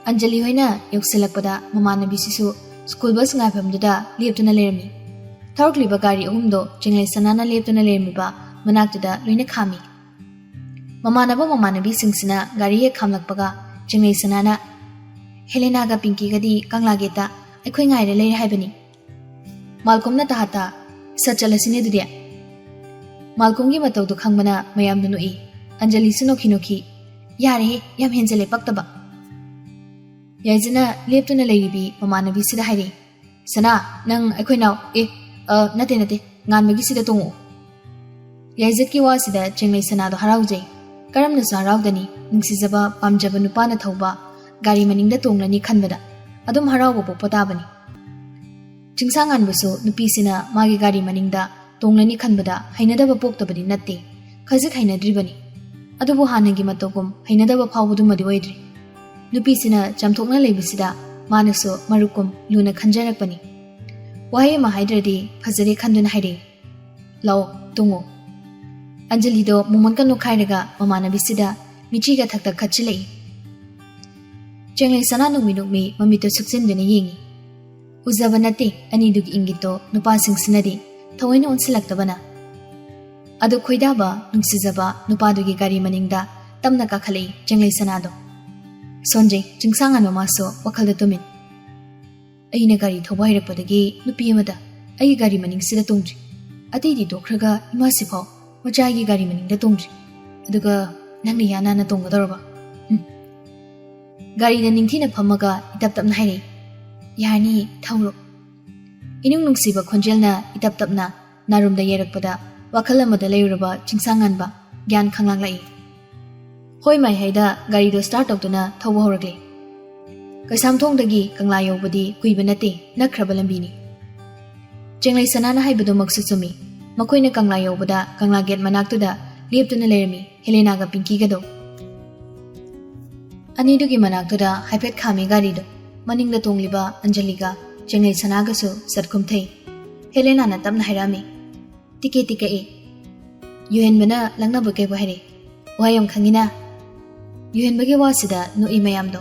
ꯑꯟꯖꯂꯤ ꯍꯣꯏꯅ ꯌꯧꯁꯤꯜꯂꯛꯄꯗ ꯃꯃꯥꯟꯅꯕꯤꯁꯤꯁꯨ ꯁ꯭ꯀꯨꯜ ꯕꯁ ꯉꯥꯏꯐꯝꯗꯨꯗ ꯂꯦꯞꯇꯨꯅ ꯂꯩꯔꯝꯃꯤ꯫ ꯊꯧꯔꯛꯂꯤꯕ ꯒꯥꯔꯤ ꯑꯍꯨꯝꯗꯣ ꯆꯦꯡꯂꯩ ꯁꯅꯥꯅ ꯂꯦꯞꯇꯨꯅ ꯂꯩꯔꯝꯃꯤꯕ ꯃꯅꯥꯛꯇꯨꯗ ꯂꯣꯏꯅ ꯈꯥꯝꯃꯤ꯫ ꯃꯃꯥꯟꯅꯕ ꯃꯃꯥꯟꯅꯕꯤꯁꯤꯡꯁꯤꯅ ꯒꯥꯔꯤ ꯍꯦꯛ ꯈꯥꯝꯂꯛꯄꯒ ꯆꯦꯡꯂꯩ ꯁꯅꯥꯅ, "ꯍꯦꯂꯦꯅꯥꯒ ꯄꯤꯡꯀꯤꯒꯗꯤ ꯀꯪꯂꯥ ꯒꯦꯠꯇ ꯑꯩꯈꯣꯏ ꯉꯥꯏꯔ ꯂꯩꯔꯦ ꯍꯥꯏꯕꯅꯤ"꯫ ꯃꯥꯜꯀꯣꯝꯅ ꯇꯍꯥ ꯇꯍꯥ, "ꯁꯠ ꯆꯠꯂꯁꯤꯅꯦ ꯑꯗꯨꯗꯤ"꯫ ꯃꯥꯜꯀꯣꯝꯒꯤ ꯃꯇꯧꯗꯨ ꯈꯪꯕꯅ ꯃꯌꯥꯝꯗꯨ ꯅꯣꯛꯏ꯫ ꯑꯟꯖꯂꯤꯁꯨ ꯅꯣꯛꯈꯤ ꯅꯣꯛꯈꯤ, "ꯌꯥꯔꯦꯍꯦ, ꯌꯥꯝ ꯍꯦꯟꯖꯜꯂꯦ ꯄꯛꯇꯕ"꯫ ꯌꯥꯏꯖꯅ ꯂꯦꯞꯇꯨꯅ ꯂꯩꯔꯤꯕꯤ ꯃꯃꯥꯟꯅꯕꯤꯁꯤꯗ ꯍꯥꯏꯔꯛꯏ, "ꯁꯅꯥ, ꯅꯪ ꯑꯩꯈꯣꯏ ꯅꯥꯎ, ꯑꯦ, ꯑ, ꯅꯠꯇꯦ, ꯅꯠꯇꯦ, ꯉꯥꯟꯕꯒꯤꯁꯤꯗ ꯇꯣꯡꯉꯛꯑꯣ"꯫ ꯌꯥꯏꯖꯠꯀꯤ ꯋꯥꯁꯤꯗ ꯆꯦꯡꯂꯩ ꯁꯅꯥꯗꯣ ꯍꯔꯥꯎꯖꯩ꯫ ꯀꯔꯝꯅꯁꯨ ꯍꯔꯥꯎꯗꯅꯤ? ꯅꯨꯡꯁꯤꯖꯕ, ꯄꯥꯝꯖꯕ ꯅꯨꯄꯥꯅ ꯊꯧꯕ ꯒꯥꯔꯤ ꯃꯅꯤꯡꯗ ꯇꯣꯡꯂꯅꯤ ꯈꯟꯕꯗ ꯑꯗꯨꯝ ꯍꯔꯥꯎꯕ ꯄꯣꯛꯄ ꯇꯥꯕꯅꯤ꯫ ꯆꯤꯡꯁꯥꯡꯉꯥꯟꯕꯁꯨ ꯅꯨꯄꯤꯁꯤꯅ ꯃꯥꯒꯤ ꯒꯥꯔꯤ ꯃꯅꯤꯡꯗ ꯇꯣꯡꯂꯅꯤ ꯈꯟꯕꯗ ꯍꯩꯅꯗꯕ ꯄꯣꯛꯇꯕꯗꯤ ꯅꯠꯇꯦ, ꯈꯖꯤꯛ ꯍꯩꯅꯗ꯭ꯔꯤꯕꯅꯤ꯫ ꯑꯗꯨꯕꯨ ꯍꯥꯟꯅꯒꯤ ꯃꯇꯧꯒꯨꯝ ꯍꯩꯅꯗꯕ ꯐꯥꯎꯕꯗꯨꯃꯗꯤ ꯑꯣꯏꯗ꯭ꯔꯤ꯫ ꯅꯨꯄꯤꯁꯤꯅ ꯆꯝꯊꯣꯛꯅ ꯂꯩꯕꯁꯤꯗ ꯃꯥꯅꯁꯨ ꯃꯔꯨꯞꯀꯨꯝ ꯂꯨꯅ ꯈꯟꯖꯔꯛꯄꯅꯤ꯫ ꯋꯥꯍꯩ ꯑꯃ ꯍꯥꯏꯗ꯭ꯔꯗꯤ ꯐꯖꯔꯦ ꯈꯟꯗꯨꯅ ꯍꯥꯏꯔꯛꯏ꯫ "ꯂꯥꯛꯑꯣ, ꯇꯣꯡꯉꯣ꯫" ꯑꯟꯖꯂꯤꯗꯣ ꯃꯣꯃꯣꯟ ꯀꯟ ꯅꯣꯛꯈꯥꯏꯔꯒ ꯃꯃꯥꯟꯅꯕꯤꯁꯤꯗ ꯃꯤꯆꯤꯒ ꯊꯛ ꯊꯛ ꯈꯠꯆꯤꯜꯂꯛꯏ꯫ ꯆꯦꯡꯂꯩ ꯁꯅꯥ ꯅꯣꯛꯃꯤ ꯅꯣꯛꯃꯤ ꯃꯃꯤꯠꯇꯣ ꯁꯨꯛꯆꯤꯟꯗꯨꯅ ꯌꯦꯡꯉꯤ꯫ ꯎꯖꯕ ꯅꯠꯇꯦ ꯑꯅꯤꯗꯨꯒꯤ ꯏꯪꯒꯤꯠꯇꯣ ꯅꯨꯄꯥꯁꯤꯡꯁꯤꯅꯗꯤ ꯊꯑꯣꯏꯅ ꯑꯣꯟꯁꯤꯜꯂꯛꯇꯕꯅ꯫ ꯑꯗꯨ ꯈꯣꯏꯗꯥꯕ, ꯅꯨꯡꯁꯤꯖꯕ ꯅꯨꯄꯥꯗꯨꯒꯤ ꯒꯥꯔꯤ ꯃꯅꯤꯡꯗ ꯇꯞꯅ ꯀꯥꯈꯠꯂꯛꯏ ꯆꯦꯡꯂꯩ ꯁꯅꯥꯗꯣ꯫ ꯁꯣꯟꯖꯩ, ꯆꯤꯡꯁꯥꯡ ꯉꯟꯕ ꯃꯥꯁꯨ ꯋꯥꯈꯜꯗ ꯇꯨꯃꯤꯟ꯫ "ꯑꯩꯅ ꯒꯥꯔꯤ ꯊꯧꯕ ꯍꯩꯔꯛꯄꯗꯒꯤ ꯅꯨꯄꯤ ꯑꯃꯗ ꯑꯩꯒꯤ ꯒꯥꯔꯤ ꯃꯅꯤꯡꯁꯤꯗ ꯇꯣꯡꯗ꯭ꯔꯤ꯫ ꯑꯇꯩꯗꯤ ꯇꯣꯛꯈ꯭ꯔꯒ ꯏꯃꯥꯁꯤꯐꯥꯎ ꯃꯆꯥꯒꯤ ꯒꯥꯔꯤ ꯃꯅꯤꯡꯗ ꯇꯣꯡꯗ꯭ꯔꯤ꯫ ꯑꯗꯨꯒ ꯅꯪꯅ ꯏꯍꯥꯟ ꯍꯥꯟꯅ ꯇꯣꯡꯒꯗꯧꯔꯕ꯫" ꯎꯝ꯫ ꯒꯥꯔꯤꯗ ꯅꯤꯡꯊꯤꯅ ꯐꯝꯃꯒ ꯏꯇꯞ ꯇꯞꯅ ꯍꯥꯏꯔꯛꯏ, "ꯌꯥꯔꯅꯤ, ꯊꯧꯔꯣ꯫" ꯏꯅꯨꯡ ꯅꯨꯡꯁꯤꯕ ꯈꯣꯟꯖꯦꯜꯅ ꯏꯇꯞ ꯇꯞꯅ ꯅꯥꯔꯨꯝꯗ ꯌꯩꯔꯛꯄꯗ ꯋꯥꯈꯜ ꯑꯃꯗ ꯂꯩꯔꯨꯔꯕ ꯆꯤꯡꯁꯥꯡ ꯉꯟꯕ ꯒ꯭ꯌꯥꯟ ꯈꯪꯂꯥꯛꯂꯛꯏ꯫ ꯍꯣꯏ ꯃꯥꯏ ꯍꯥꯏꯗ ꯒꯥꯔꯤꯗꯣ start ꯇꯧꯗꯨꯅ ꯊꯧꯕ ꯍꯧꯔꯛꯂꯦ꯫ ꯀꯩꯁꯥꯝꯊꯣꯡꯗꯒꯤ ꯀꯪꯂꯥ ꯌꯧꯕꯗꯤ ꯀꯨꯏꯕ ꯅꯠꯇꯦ, ꯅꯛꯈ꯭ꯔꯕ ꯂꯝꯕꯤꯅꯤ꯫ ꯆꯦꯡꯂꯩ ꯁꯅꯥꯅ ꯍꯥꯏꯕꯗꯨꯃꯛꯁꯨ ꯆꯨꯝꯃꯤ꯫ ꯃꯈꯣꯏꯅ ꯀꯪꯂꯥ ꯌꯧꯕꯗ ꯀꯪꯂꯥ gate ꯃꯅꯥꯛꯇꯨꯗ ꯂꯦꯞꯇꯨꯅ ꯂꯩꯔꯝꯃꯤ ꯍꯦꯂꯦꯅꯥꯒ ꯄꯤꯡꯀꯤꯒꯗꯣ꯫ ꯑꯅꯤꯗꯨꯒꯤ ꯃꯅꯥꯛꯇꯨꯗ ꯍꯥꯏꯐꯦꯠ ꯈꯥꯝꯃꯤ ꯒꯥꯔꯤꯗꯣ꯫ ꯃꯅꯤꯡꯗ ꯇꯣꯡꯂꯤꯕ ꯑꯟꯖꯂꯤꯒ ꯆꯦꯡꯂꯩ ꯁꯅꯥꯒꯁꯨ ꯆꯠꯈꯨꯝ ꯊꯩ꯫ ꯍꯦꯂꯦꯅꯥꯅ ꯇꯞꯅ ꯍꯥꯏꯔꯛꯑꯝꯃꯤ, "ꯇꯤꯀꯦ ꯇꯤꯀꯛꯏ꯫" ꯌꯨꯍꯦꯟꯕꯅ ꯂꯛꯅꯕ ꯀꯩꯕꯨ ꯍꯥꯏꯔꯛꯏ, "ꯋꯥ ꯌꯥꯝ ꯈꯪꯉꯤꯅ?" ꯌꯨꯍꯦꯟꯕꯒꯤ ꯋꯥꯁꯤꯗ ꯅꯣꯛꯏ ꯃꯌꯥꯝꯗꯣ꯫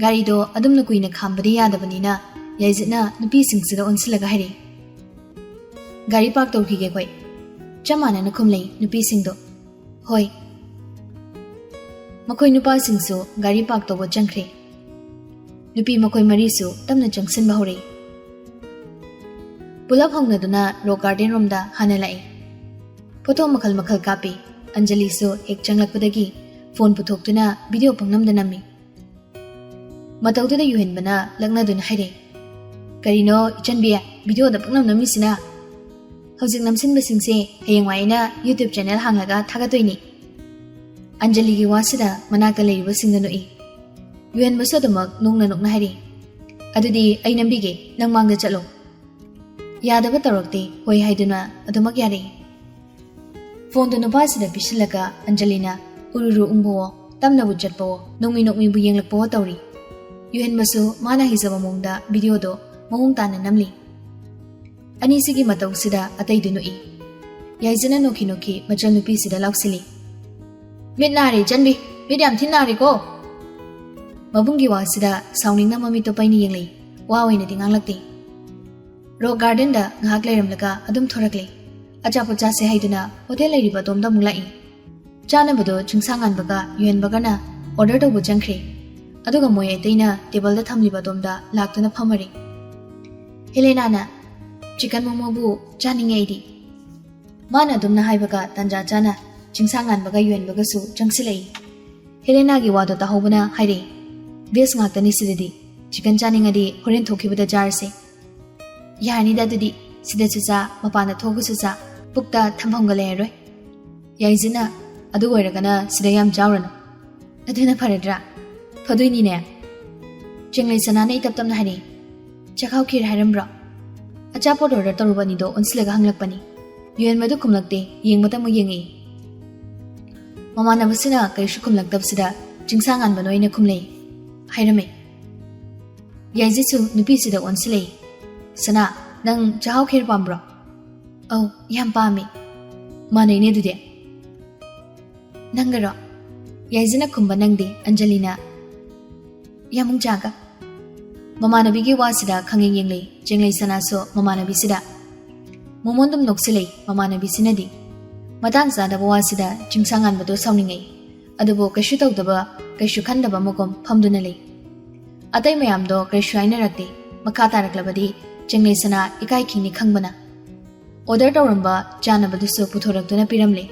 ꯒꯥꯔꯤꯗꯣ ꯑꯗꯨꯝꯅ ꯀꯨꯏꯅ ꯈꯥꯝꯕꯗꯤ ꯌꯥꯗꯕꯅꯤꯅ ꯌꯥꯏꯖꯤꯠꯅ ꯅꯨꯄꯤꯁꯤꯡꯁꯤꯗ ꯑꯣꯟꯁꯤꯜꯂꯒ ꯍꯥꯏꯔꯛꯏ, "ꯒꯥꯔꯤ park ꯇꯧꯈꯤꯒꯦ ꯑꯩꯈꯣꯏ꯫" ꯆꯞ ꯃꯥꯟꯅꯅ ꯈꯨꯝꯂꯛꯏ ꯅꯨꯄꯤꯁꯤꯡꯗꯣ꯫ "ꯍꯣꯏ꯫" ꯃꯈꯣꯏ ꯅꯨꯄꯥꯁꯤꯡꯁꯨ ꯒꯥꯔꯤ park ꯇꯧꯕ ꯆꯪꯈ꯭ꯔꯦ꯫ ꯅꯨꯄꯤ ꯃꯈꯣꯏ ꯃꯔꯤꯁꯨ ꯇꯞꯅ ꯆꯪꯁꯤꯟꯕ ꯍꯧꯔꯛꯏ꯫ ꯄꯨꯂꯞ ꯍꯧꯅꯗꯨꯅ rock garden ꯔꯣꯝꯗ ꯍꯥꯟꯅ ꯂꯥꯛꯏ꯫ Photo ꯃꯈꯜ ꯃꯈꯜ ꯀꯥꯞꯄꯤ꯫ ꯑꯟꯖꯂꯤꯁꯨ ꯍꯦꯛ ꯆꯪꯂꯛꯄꯗꯒꯤ phone ꯄꯨꯊꯣꯛꯇꯨꯅ video ꯄꯪꯅꯝꯗ ꯅꯝꯃꯤ꯫ ꯃꯇꯧꯗꯨꯗ ꯌꯨꯍꯦꯟꯕꯅ ꯂꯛꯅꯗꯨꯅ ꯍꯥꯏꯔꯛꯏ, "ꯀꯔꯤꯅꯣ ꯏꯆꯟꯕꯤ, video ꯗ ꯄꯪꯅꯝ ꯅꯝꯃꯤꯁꯤꯅ? ꯍꯧꯖꯤꯛ ꯅꯝꯁꯤꯟꯕꯁꯤꯡꯁꯦ ꯍꯌꯦꯡꯋꯥꯏ ꯑꯩꯅ YouTube channel ꯍꯥꯡꯂꯒ ꯊꯥꯒꯠꯇꯣꯏꯅꯤ꯫" ꯑꯟꯖꯂꯤꯒꯤ ꯋꯥꯁꯤꯗ ꯃꯅꯥꯛꯇ ꯂꯩꯔꯤꯕꯁꯤꯡꯅ ꯅꯣꯛꯏ꯫ ꯌꯨꯍꯦꯟꯕꯁꯨ ꯑꯗꯨꯃꯛ ꯅꯣꯛꯅ ꯅꯣꯛꯅ ꯍꯥꯏꯔꯛꯏ, "ꯑꯗꯨꯗꯤ ꯑꯩ ꯅꯝꯕꯤꯒꯦ, ꯅꯪ ꯃꯥꯡꯗ ꯆꯠꯂꯣ꯫" ꯌꯥꯗꯕ ꯇꯧꯔꯛꯇꯦ, ꯍꯣꯏ ꯍꯥꯏꯗꯨꯅ ꯑꯗꯨꯃꯛ ꯌꯥꯔꯛꯏ꯫ Phone ꯗꯨ ꯅꯨꯄꯥꯁꯤꯗ ꯄꯤꯁꯤꯜꯂꯒ ꯑꯟꯖꯂꯤꯅ ꯎꯔꯨꯔꯨ ꯎꯪꯕꯋꯣ, ꯇꯞꯅꯕꯨ ꯆꯠꯄꯋꯣ, ꯅꯣꯡꯃꯤ ꯅꯣꯡꯃꯤꯕꯨ ꯌꯦꯡꯂꯛꯄꯋꯣ ꯇꯧꯔꯤ꯫ ꯌꯨꯍꯦꯟꯕꯁꯨ ꯃꯥꯅ ꯍꯩꯖꯕ ꯃꯑꯣꯡꯗ ꯚꯤꯗꯤꯑꯣꯗꯣ ꯃꯑꯣꯡ ꯇꯥꯅ ꯅꯝꯂꯤ꯫ ꯑꯅꯤꯁꯤꯒꯤ ꯃꯇꯧꯁꯤꯗ ꯑꯇꯩꯗꯨ ꯅꯣꯛꯏ꯫ ꯌꯥꯏꯖꯅ ꯅꯣꯛꯈꯤ ꯅꯣꯛꯈꯤ ꯃꯆꯜ ꯅꯨꯄꯤꯁꯤꯗ ꯂꯥꯎꯁꯤꯜꯂꯤ꯫ "ꯃꯤꯠ ꯅꯥꯔꯦ ꯏꯆꯟꯕꯤ, ꯃꯤꯠ ꯌꯥꯝ ꯊꯤꯅ ꯅꯥꯔꯦꯀꯣ!" ꯃꯕꯨꯡꯒꯤ ꯋꯥꯁꯤꯗ ꯁꯥꯎꯅꯤꯡꯅ ꯃꯃꯤꯠꯇꯣ ꯄꯩꯅ ꯌꯦꯡꯂꯛꯏ, ꯋꯥ ꯑꯣꯏꯅꯗꯤ ꯉꯥꯡꯂꯛꯇꯦ꯫ ꯔꯣꯛ ꯒꯥꯔꯗꯦꯟꯗ ꯉꯥꯏꯍꯥꯛ ꯂꯩꯔꯝꯂꯒ ꯑꯗꯨꯝ ꯊꯣꯔꯛꯂꯦ꯫ ꯑꯆꯥꯄꯣꯠ ꯆꯥꯁꯦ ꯍꯥꯏꯗꯨꯅ ꯍꯣꯇꯦꯜ ꯂꯩꯔꯤꯕ ꯑꯗꯣꯝꯗ ꯑꯃꯨꯛ ꯂꯥꯛꯏ꯫ ꯆꯥꯅꯕꯗꯣ ꯆꯤꯡꯁꯥꯡꯉꯥꯟꯕꯒ ꯌꯨꯍꯦꯟꯕꯒꯅ ꯑꯣꯔꯗꯔ ꯇꯧꯕ ꯆꯪꯈ꯭ꯔꯦ꯫ ꯑꯗꯨꯒ ꯃꯣꯏ ꯑꯇꯩꯅ ꯇꯦꯕꯜꯗ ꯊꯝꯂꯤꯕ ꯑꯗꯣꯝꯗ ꯂꯥꯛꯇꯨꯅ ꯐꯝꯃꯔꯦ꯫ ꯍꯦꯂꯦꯅꯥꯅ, "ꯆꯤꯀꯟ ꯃꯣꯃꯣꯕꯨ ꯆꯥꯅꯤꯡꯉꯦ ꯑꯩꯗꯤ꯫" ꯃꯥꯅ ꯑꯗꯨꯝꯅ ꯍꯥꯏꯕꯒ ꯇꯥꯟꯖꯥ ꯆꯥꯅ ꯆꯤꯡꯁꯥꯡꯉꯥꯟꯕꯒ ꯌꯨꯍꯦꯟꯕꯒꯁꯨ ꯆꯪꯁꯤꯜꯂꯛꯏ꯫ ꯍꯦꯂꯦꯅꯥꯒꯤ ꯋꯥꯗꯣ ꯇꯥꯍꯧꯕꯅ ꯍꯥꯏꯔꯛꯏ, "ꯚꯦꯖ ꯉꯥꯛꯇꯅꯤ ꯁꯤꯗꯗꯤ꯫ ꯆꯤꯀꯟ ꯆꯥꯅꯤꯡꯉꯗꯤ ꯍꯣꯔꯦꯟ ꯊꯣꯛꯈꯤꯕꯗ ꯆꯥꯔꯁꯦ꯫" "ꯌꯥꯔꯅꯤꯗ ꯑꯗꯨꯗꯤ, ꯁꯤꯗꯁꯨ ꯆꯥ, ꯃꯄꯥꯟꯗ ꯊꯣꯛꯑꯒꯁꯨ ꯆꯥ, ꯄꯨꯛꯇ ꯊꯝꯐꯝꯒ ꯂꯩꯔꯔꯣꯏ꯫" ꯌꯥꯏꯖꯅ, "ꯑꯗꯨ ꯑꯣꯏꯔꯒꯅ ꯁꯤꯗ ꯌꯥꯝ ꯆꯥꯎꯔꯅꯨ꯫ ꯑꯗꯨꯅ ꯐꯔꯗ꯭ꯔꯥ? ꯐꯗꯣꯏꯅꯤꯅꯦ꯫ ꯆꯦꯡꯂꯩ ꯁꯅꯥꯅ ꯏꯇꯞ ꯇꯞꯅ ꯍꯥꯏꯔꯛꯏ, "ꯆꯥꯛꯍꯥꯎ ꯈꯤꯔ ꯍꯥꯏꯔꯝꯕ꯭ꯔꯣ?" ꯑꯆꯥꯄꯣꯠ ꯑꯣꯔꯗꯔ ꯇꯧꯔꯨꯕ ꯑꯅꯤꯗꯣ ꯑꯣꯟꯁꯤꯜꯂꯒ ꯍꯪꯂꯛꯄꯅꯤ꯫ ꯌꯨꯍꯦꯟꯕꯗꯨ ꯈꯨꯝꯂꯛꯇꯦ, ꯌꯦꯡꯕꯇ ꯑꯃꯨꯛ ꯌꯦꯡꯉꯛꯏ꯫ ꯃꯃꯥꯟꯅꯕꯁꯤꯅ ꯀꯔꯤꯁꯨ ꯈꯨꯝꯂꯛꯇꯕꯁꯤꯗ ꯆꯤꯡꯁꯥꯡꯉꯥꯟꯕꯅ ꯑꯣꯏꯅ ꯈꯨꯝꯂꯛꯏ, ꯍꯥꯏꯔꯝꯃꯤ꯫ ꯌꯥꯏꯖꯤꯁꯨ ꯅꯨꯄꯤꯁꯤꯗ ꯑꯣꯟꯁꯤꯜꯂꯛꯏ꯫ "ꯁꯅꯥ, ꯅꯪ ꯆꯥꯛꯍꯥꯎ ꯈꯤꯔ ꯄꯥꯝꯕ꯭ꯔꯣ?" "ꯑꯧ, ꯌꯥꯝ ꯄꯥꯝꯃꯤ꯫" "ꯃꯥꯟꯅꯩꯅꯦ ꯑꯗꯨꯗꯤ꯫ ꯅꯪꯒꯔꯣ?" ꯌꯥꯏꯖꯤꯅ ꯈꯨꯝꯕ ꯅꯪꯗꯦ꯫ ꯑꯟꯖꯂꯤꯅ, "ꯌꯥꯃꯨꯡ ꯆꯥꯒ꯫" ꯃꯃꯥꯟꯅꯕꯤꯒꯤ ꯋꯥꯁꯤꯗ ꯈꯪꯌꯦꯡ ꯌꯦꯡꯂꯛꯏ꯫ ꯆꯦꯡꯂꯩ ꯁꯅꯥꯁꯨ ꯃꯃꯥꯟꯅꯕꯤꯁꯤꯗ꯫ ꯃꯣꯃꯣꯟ ꯑꯗꯨꯝ ꯅꯣꯛꯁꯤꯜꯂꯛꯏ ꯃꯃꯥꯟꯅꯕꯤꯁꯤꯅꯗꯤ꯫ ꯃꯇꯥꯡ ꯆꯥꯗꯕ ꯋꯥꯁꯤꯗ ꯆꯤꯡꯁꯥꯡꯉꯥꯟꯕꯗꯣ ꯁꯥꯎꯅꯤꯡꯉꯛꯏ꯫ ꯑꯗꯨꯕꯨ ꯀꯩꯁꯨ ꯇꯧꯗꯕ, ꯀꯩꯁꯨ ꯈꯟꯗꯕ ꯑꯃꯒꯨꯝ ꯐꯝꯗꯨꯅ ꯂꯩ꯫ ꯑꯇꯩ ꯃꯌꯥꯝꯗꯣ ꯀꯔꯤꯁꯨ ꯍꯥꯏꯅꯔꯛꯇꯦ꯫ ꯃꯈꯥ ꯇꯥꯔꯛꯂꯕꯗꯤ ꯆꯦꯡꯂꯩ ꯁꯅꯥ ꯏꯀꯥꯏꯈꯤꯅꯤ ꯈꯪꯕꯅ꯫ ꯑꯣꯔꯗꯔ ꯇꯧꯔꯝꯕ ꯆꯥꯅꯕꯗꯨꯁꯨ ꯄꯨꯊꯣꯔꯛꯇꯨꯅ ꯄꯤꯔꯝꯂꯦ꯫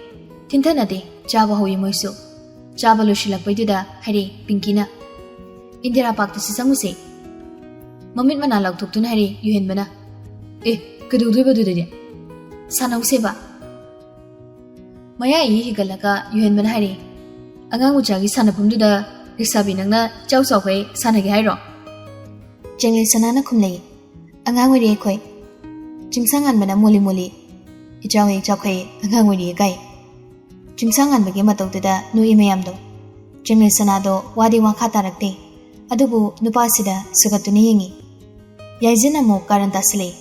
ꯊꯤꯟꯊꯅꯗꯦ, ꯆꯥꯕ ꯍꯧꯏ ꯃꯣꯏꯁꯨ꯫ ꯆꯥꯕ ꯂꯣꯏꯁꯤꯜꯂꯛꯄꯩꯗꯨꯗ ꯍꯥꯏꯔꯛꯏ ꯄꯤꯡꯀꯤꯅ, "ꯏꯟꯗꯤꯔꯥ ꯄꯥꯔꯛꯇꯁꯨ ꯆꯪꯉꯨꯁꯦ꯫" ꯃꯃꯤꯠ ꯃꯅꯥ ꯂꯥꯎꯊꯣꯛꯇꯨꯅ ꯍꯥꯏꯔꯛꯏ ꯌꯨꯍꯦꯟꯕꯅ, "ꯑꯦ, ꯀꯩꯗꯧꯗꯣꯏꯕ ꯑꯗꯨꯗꯗꯤ? ꯁꯥꯟꯅꯧꯁꯦꯕ꯫" ꯃꯌꯥ ꯏ ꯍꯤꯒꯠꯂꯒ ꯌꯨꯍꯦꯟꯕꯅ ꯍꯥꯏꯔꯛꯏ, "ꯑꯉꯥꯡ ꯃꯆꯥꯒꯤ ꯁꯥꯟꯅꯐꯝꯗꯨꯗ ꯂꯩꯁꯥꯕꯤ ꯅꯪꯅ ꯏꯆꯥꯎ ꯆꯥꯎꯈꯩ ꯁꯥꯟꯅꯒꯦ ꯍꯥꯏꯔꯣ?" ꯆꯦꯡꯂꯩ ꯁꯅꯥꯅ ꯈꯨꯝꯂꯛꯏ, "ꯑꯉꯥꯡ ꯑꯣꯏꯔꯤ ꯑꯩꯈꯣꯏ꯫ ꯆꯤꯡꯁꯥꯡꯉꯥꯟꯕꯅ ꯃꯣꯂꯤ ꯃꯣꯂꯤ, ꯏꯆꯥꯎꯍꯦ ꯏꯆꯥꯎꯈꯩ ꯑꯉꯥꯡ ꯑꯣꯏꯔꯤꯌꯦ ꯀꯥꯏ꯫" ꯆꯤꯡꯁꯥꯡꯉꯥꯟꯕꯒꯤ ꯃꯇꯧꯗꯨꯗ ꯅꯣꯛꯏ ꯃꯌꯥꯝꯗꯣ꯫ ꯆꯦꯡꯂꯩ ꯁꯅꯥꯗꯣ ꯋꯥꯗꯤ ꯋꯥꯈꯥ ꯇꯥꯔꯛꯇꯦ꯫ ꯑꯗꯨꯕꯨ ꯅꯨꯄꯥꯁꯤꯗ ꯁꯨꯒꯠꯇꯨꯅ ꯌꯦꯡꯉꯤ꯫ ꯌꯥꯏꯖꯤꯟ ꯑꯃꯨꯛ ꯀꯥꯔꯟ ꯇꯥꯁꯤꯜꯂꯛꯏ꯫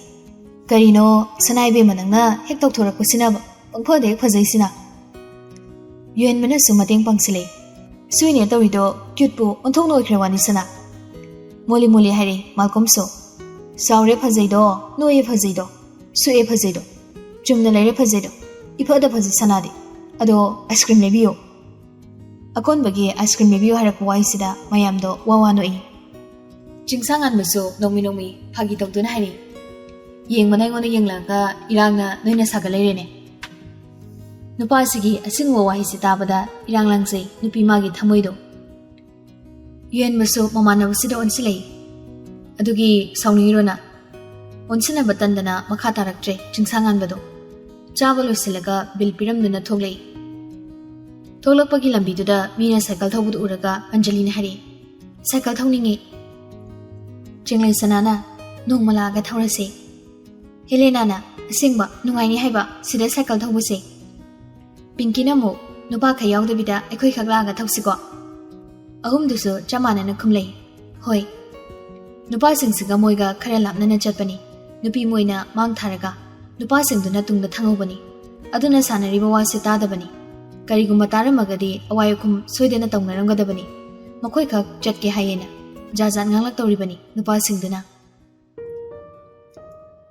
"ꯀꯔꯤꯅꯣ ꯁꯅꯥ ꯏꯕꯦꯝꯃ, ꯅꯪꯅ ꯍꯦꯛ ꯇꯧꯊꯣꯔꯛꯄꯁꯤꯅ ꯄꯪꯐꯗ ꯍꯦꯛ ꯐꯖꯩꯁꯤꯅ?" ꯌꯨꯍꯦꯟꯕꯅꯁꯨ ꯃꯇꯦꯡ ꯄꯥꯡꯁꯤꯜꯂꯛꯏ꯫ "ꯁꯨꯏꯅꯦ ꯇꯧꯔꯤꯗꯣ, ꯀ꯭ꯌꯨꯠꯄꯨ ꯑꯣꯟꯊꯣꯛꯅ ꯑꯣꯏꯈ꯭ꯔꯦ ꯋꯥꯅꯤꯁꯅ꯫" ꯃꯣꯂꯤ ꯃꯣꯂꯤ ꯍꯥꯏꯔꯤ ꯃꯥꯜꯀꯣꯝꯁꯨ꯫ "ꯆꯥꯎꯔꯦ ꯐꯖꯩꯗꯣ, ꯅꯣꯏꯌꯦ ꯐꯖꯩꯗꯣ, ꯁꯨꯛꯑꯦ ꯐꯖꯩꯗꯣ, ꯆꯨꯝꯅ ꯂꯩꯔꯦ ꯐꯖꯩꯗꯣ, ꯏꯐꯗ ꯐꯖꯩ ꯁꯅꯥꯗꯤ꯫ ꯑꯗꯣ ꯑꯥꯏꯁ ꯀ꯭ꯔꯤꯝ ꯂꯩꯕꯤꯌꯣ꯫" ꯑꯀꯣꯟꯕꯒꯤ ꯑꯥꯏꯁ ꯀ꯭ꯔꯤꯝ ꯂꯩꯕꯤꯌꯣ ꯍꯥꯏꯔꯛꯄ ꯋꯥꯍꯩꯁꯤꯗ ꯃꯌꯥꯝꯗꯣ ꯋꯥ ꯋꯥ ꯅꯣꯛꯏ꯫ ꯆꯤꯡꯁꯥꯡꯉꯥꯟꯕꯁꯨ ꯅꯣꯡꯃꯤ ꯅꯣꯡꯃꯤ ꯐꯥꯒꯤ ꯇꯧꯗꯨꯅ ꯍꯥꯏꯔꯤ, "ꯌꯦꯡꯕꯅ ꯑꯩꯉꯣꯟꯗ ꯌꯦꯡꯂꯛꯑꯒ ꯏꯔꯥꯡꯅ ꯅꯣꯏꯅ ꯁꯥꯒꯠ ꯂꯩꯔꯦꯅꯦ꯫" ꯅꯨꯄꯥꯁꯤꯒꯤ ꯑꯁꯤꯒꯨꯝꯕ ꯋꯥꯍꯩꯁꯤ ꯇꯥꯕꯗ ꯏꯔꯥꯡ ꯂꯥꯡꯖꯩ ꯅꯨꯄꯤ ꯃꯥꯒꯤ ꯊꯃꯣꯏꯗꯣ꯫ ꯌꯨꯍꯦꯟꯕꯁꯨ ꯃꯃꯥꯟꯅꯕꯁꯤꯗ ꯑꯣꯟꯁꯤꯜꯂꯛꯏ꯫ "ꯑꯗꯨꯒꯤ ꯁꯥꯎꯅꯤꯡꯉꯤꯔꯣ ꯅꯪ?" ꯑꯣꯟꯁꯤꯟꯅꯕ ꯇꯟꯗꯅ ꯃꯈꯥ ꯇꯥꯔꯛꯇ꯭ꯔꯦ ꯆꯤꯡꯁꯥꯡꯉꯥꯟꯕꯗꯣ꯫ ꯆꯥꯕ ꯂꯣꯏꯁꯤꯜꯂꯒ ꯕꯤꯜ ꯄꯤꯔꯝꯗꯨꯅ ꯊꯣꯛꯂꯛꯏ꯫ ꯊꯣꯛꯂꯛꯄꯒꯤ ꯂꯝꯕꯤꯗꯨꯗ ꯃꯤꯅ ꯁꯥꯏꯀꯜ ꯊꯧꯕꯗꯨ ꯎꯔꯒ ꯑꯟꯖꯂꯤꯅ ꯍꯥꯏꯔꯛꯏ, "ꯁꯥꯏꯀꯜ ꯊꯧꯅꯤꯡꯉꯤ꯫" ꯆꯦꯡꯂꯩ ꯁꯅꯥꯅ, "ꯅꯣꯡꯃ ꯂꯥꯛꯑꯒ ꯊꯧꯔꯁꯦ꯫" ꯍꯦꯂꯦꯅꯥꯅ, "ꯑꯁꯦꯡꯕ ꯅꯨꯡꯉꯥꯏꯅꯤ ꯍꯥꯏꯕ ꯁꯤꯗ ꯁꯥꯏꯀꯜ ꯊꯧꯕꯁꯦ꯫" ꯄꯤꯡꯀꯤꯅ ꯑꯃꯨꯛ, "ꯅꯨꯄꯥꯈꯩ ꯌꯥꯎꯗꯕꯤꯗ ꯑꯩꯈꯣꯏꯈꯛ ꯂꯥꯛꯑꯒ ꯊꯧꯁꯤꯀꯣ?" ꯑꯍꯨꯝꯗꯨꯁꯨ ꯆꯞ ꯃꯥꯟꯅꯅ ꯈꯨꯝꯂꯩ, "ꯍꯣꯏ꯫" ꯅꯨꯄꯥꯁꯤꯡꯁꯤꯒ ꯃꯣꯏꯒ ꯈꯔ ꯂꯥꯞꯅꯅ ꯆꯠꯄꯅꯤ꯫ ꯅꯨꯄꯤ ꯃꯣꯏꯅ ꯃꯥꯡ ꯊꯥꯔꯒ ꯅꯨꯄꯥꯁꯤꯡꯗꯨꯅ ꯇꯨꯡꯗ ꯊꯪꯍꯧꯕꯅꯤ꯫ ꯑꯗꯨꯅ ꯁꯥꯟꯅꯔꯤꯕ ꯋꯥꯁꯤ ꯇꯥꯗꯕꯅꯤ꯫ ꯀꯔꯤꯒꯨꯝꯕ ꯇꯥꯔꯝꯃꯒꯗꯤ ꯑꯋꯥꯏ ꯑꯈꯨꯝ ꯁꯣꯏꯗꯅ ꯇꯧꯅꯔꯝꯒꯗꯕꯅꯤ꯫ ꯃꯈꯣꯏꯈꯛ ꯆꯠꯀꯦ ꯍꯥꯏꯌꯦꯅ ꯖꯥꯠ ꯖꯥꯠ ꯉꯥꯡꯂꯛꯇꯧꯔꯤꯕꯅꯤ ꯅꯨꯄꯥꯁꯤꯡꯗꯨꯅ꯫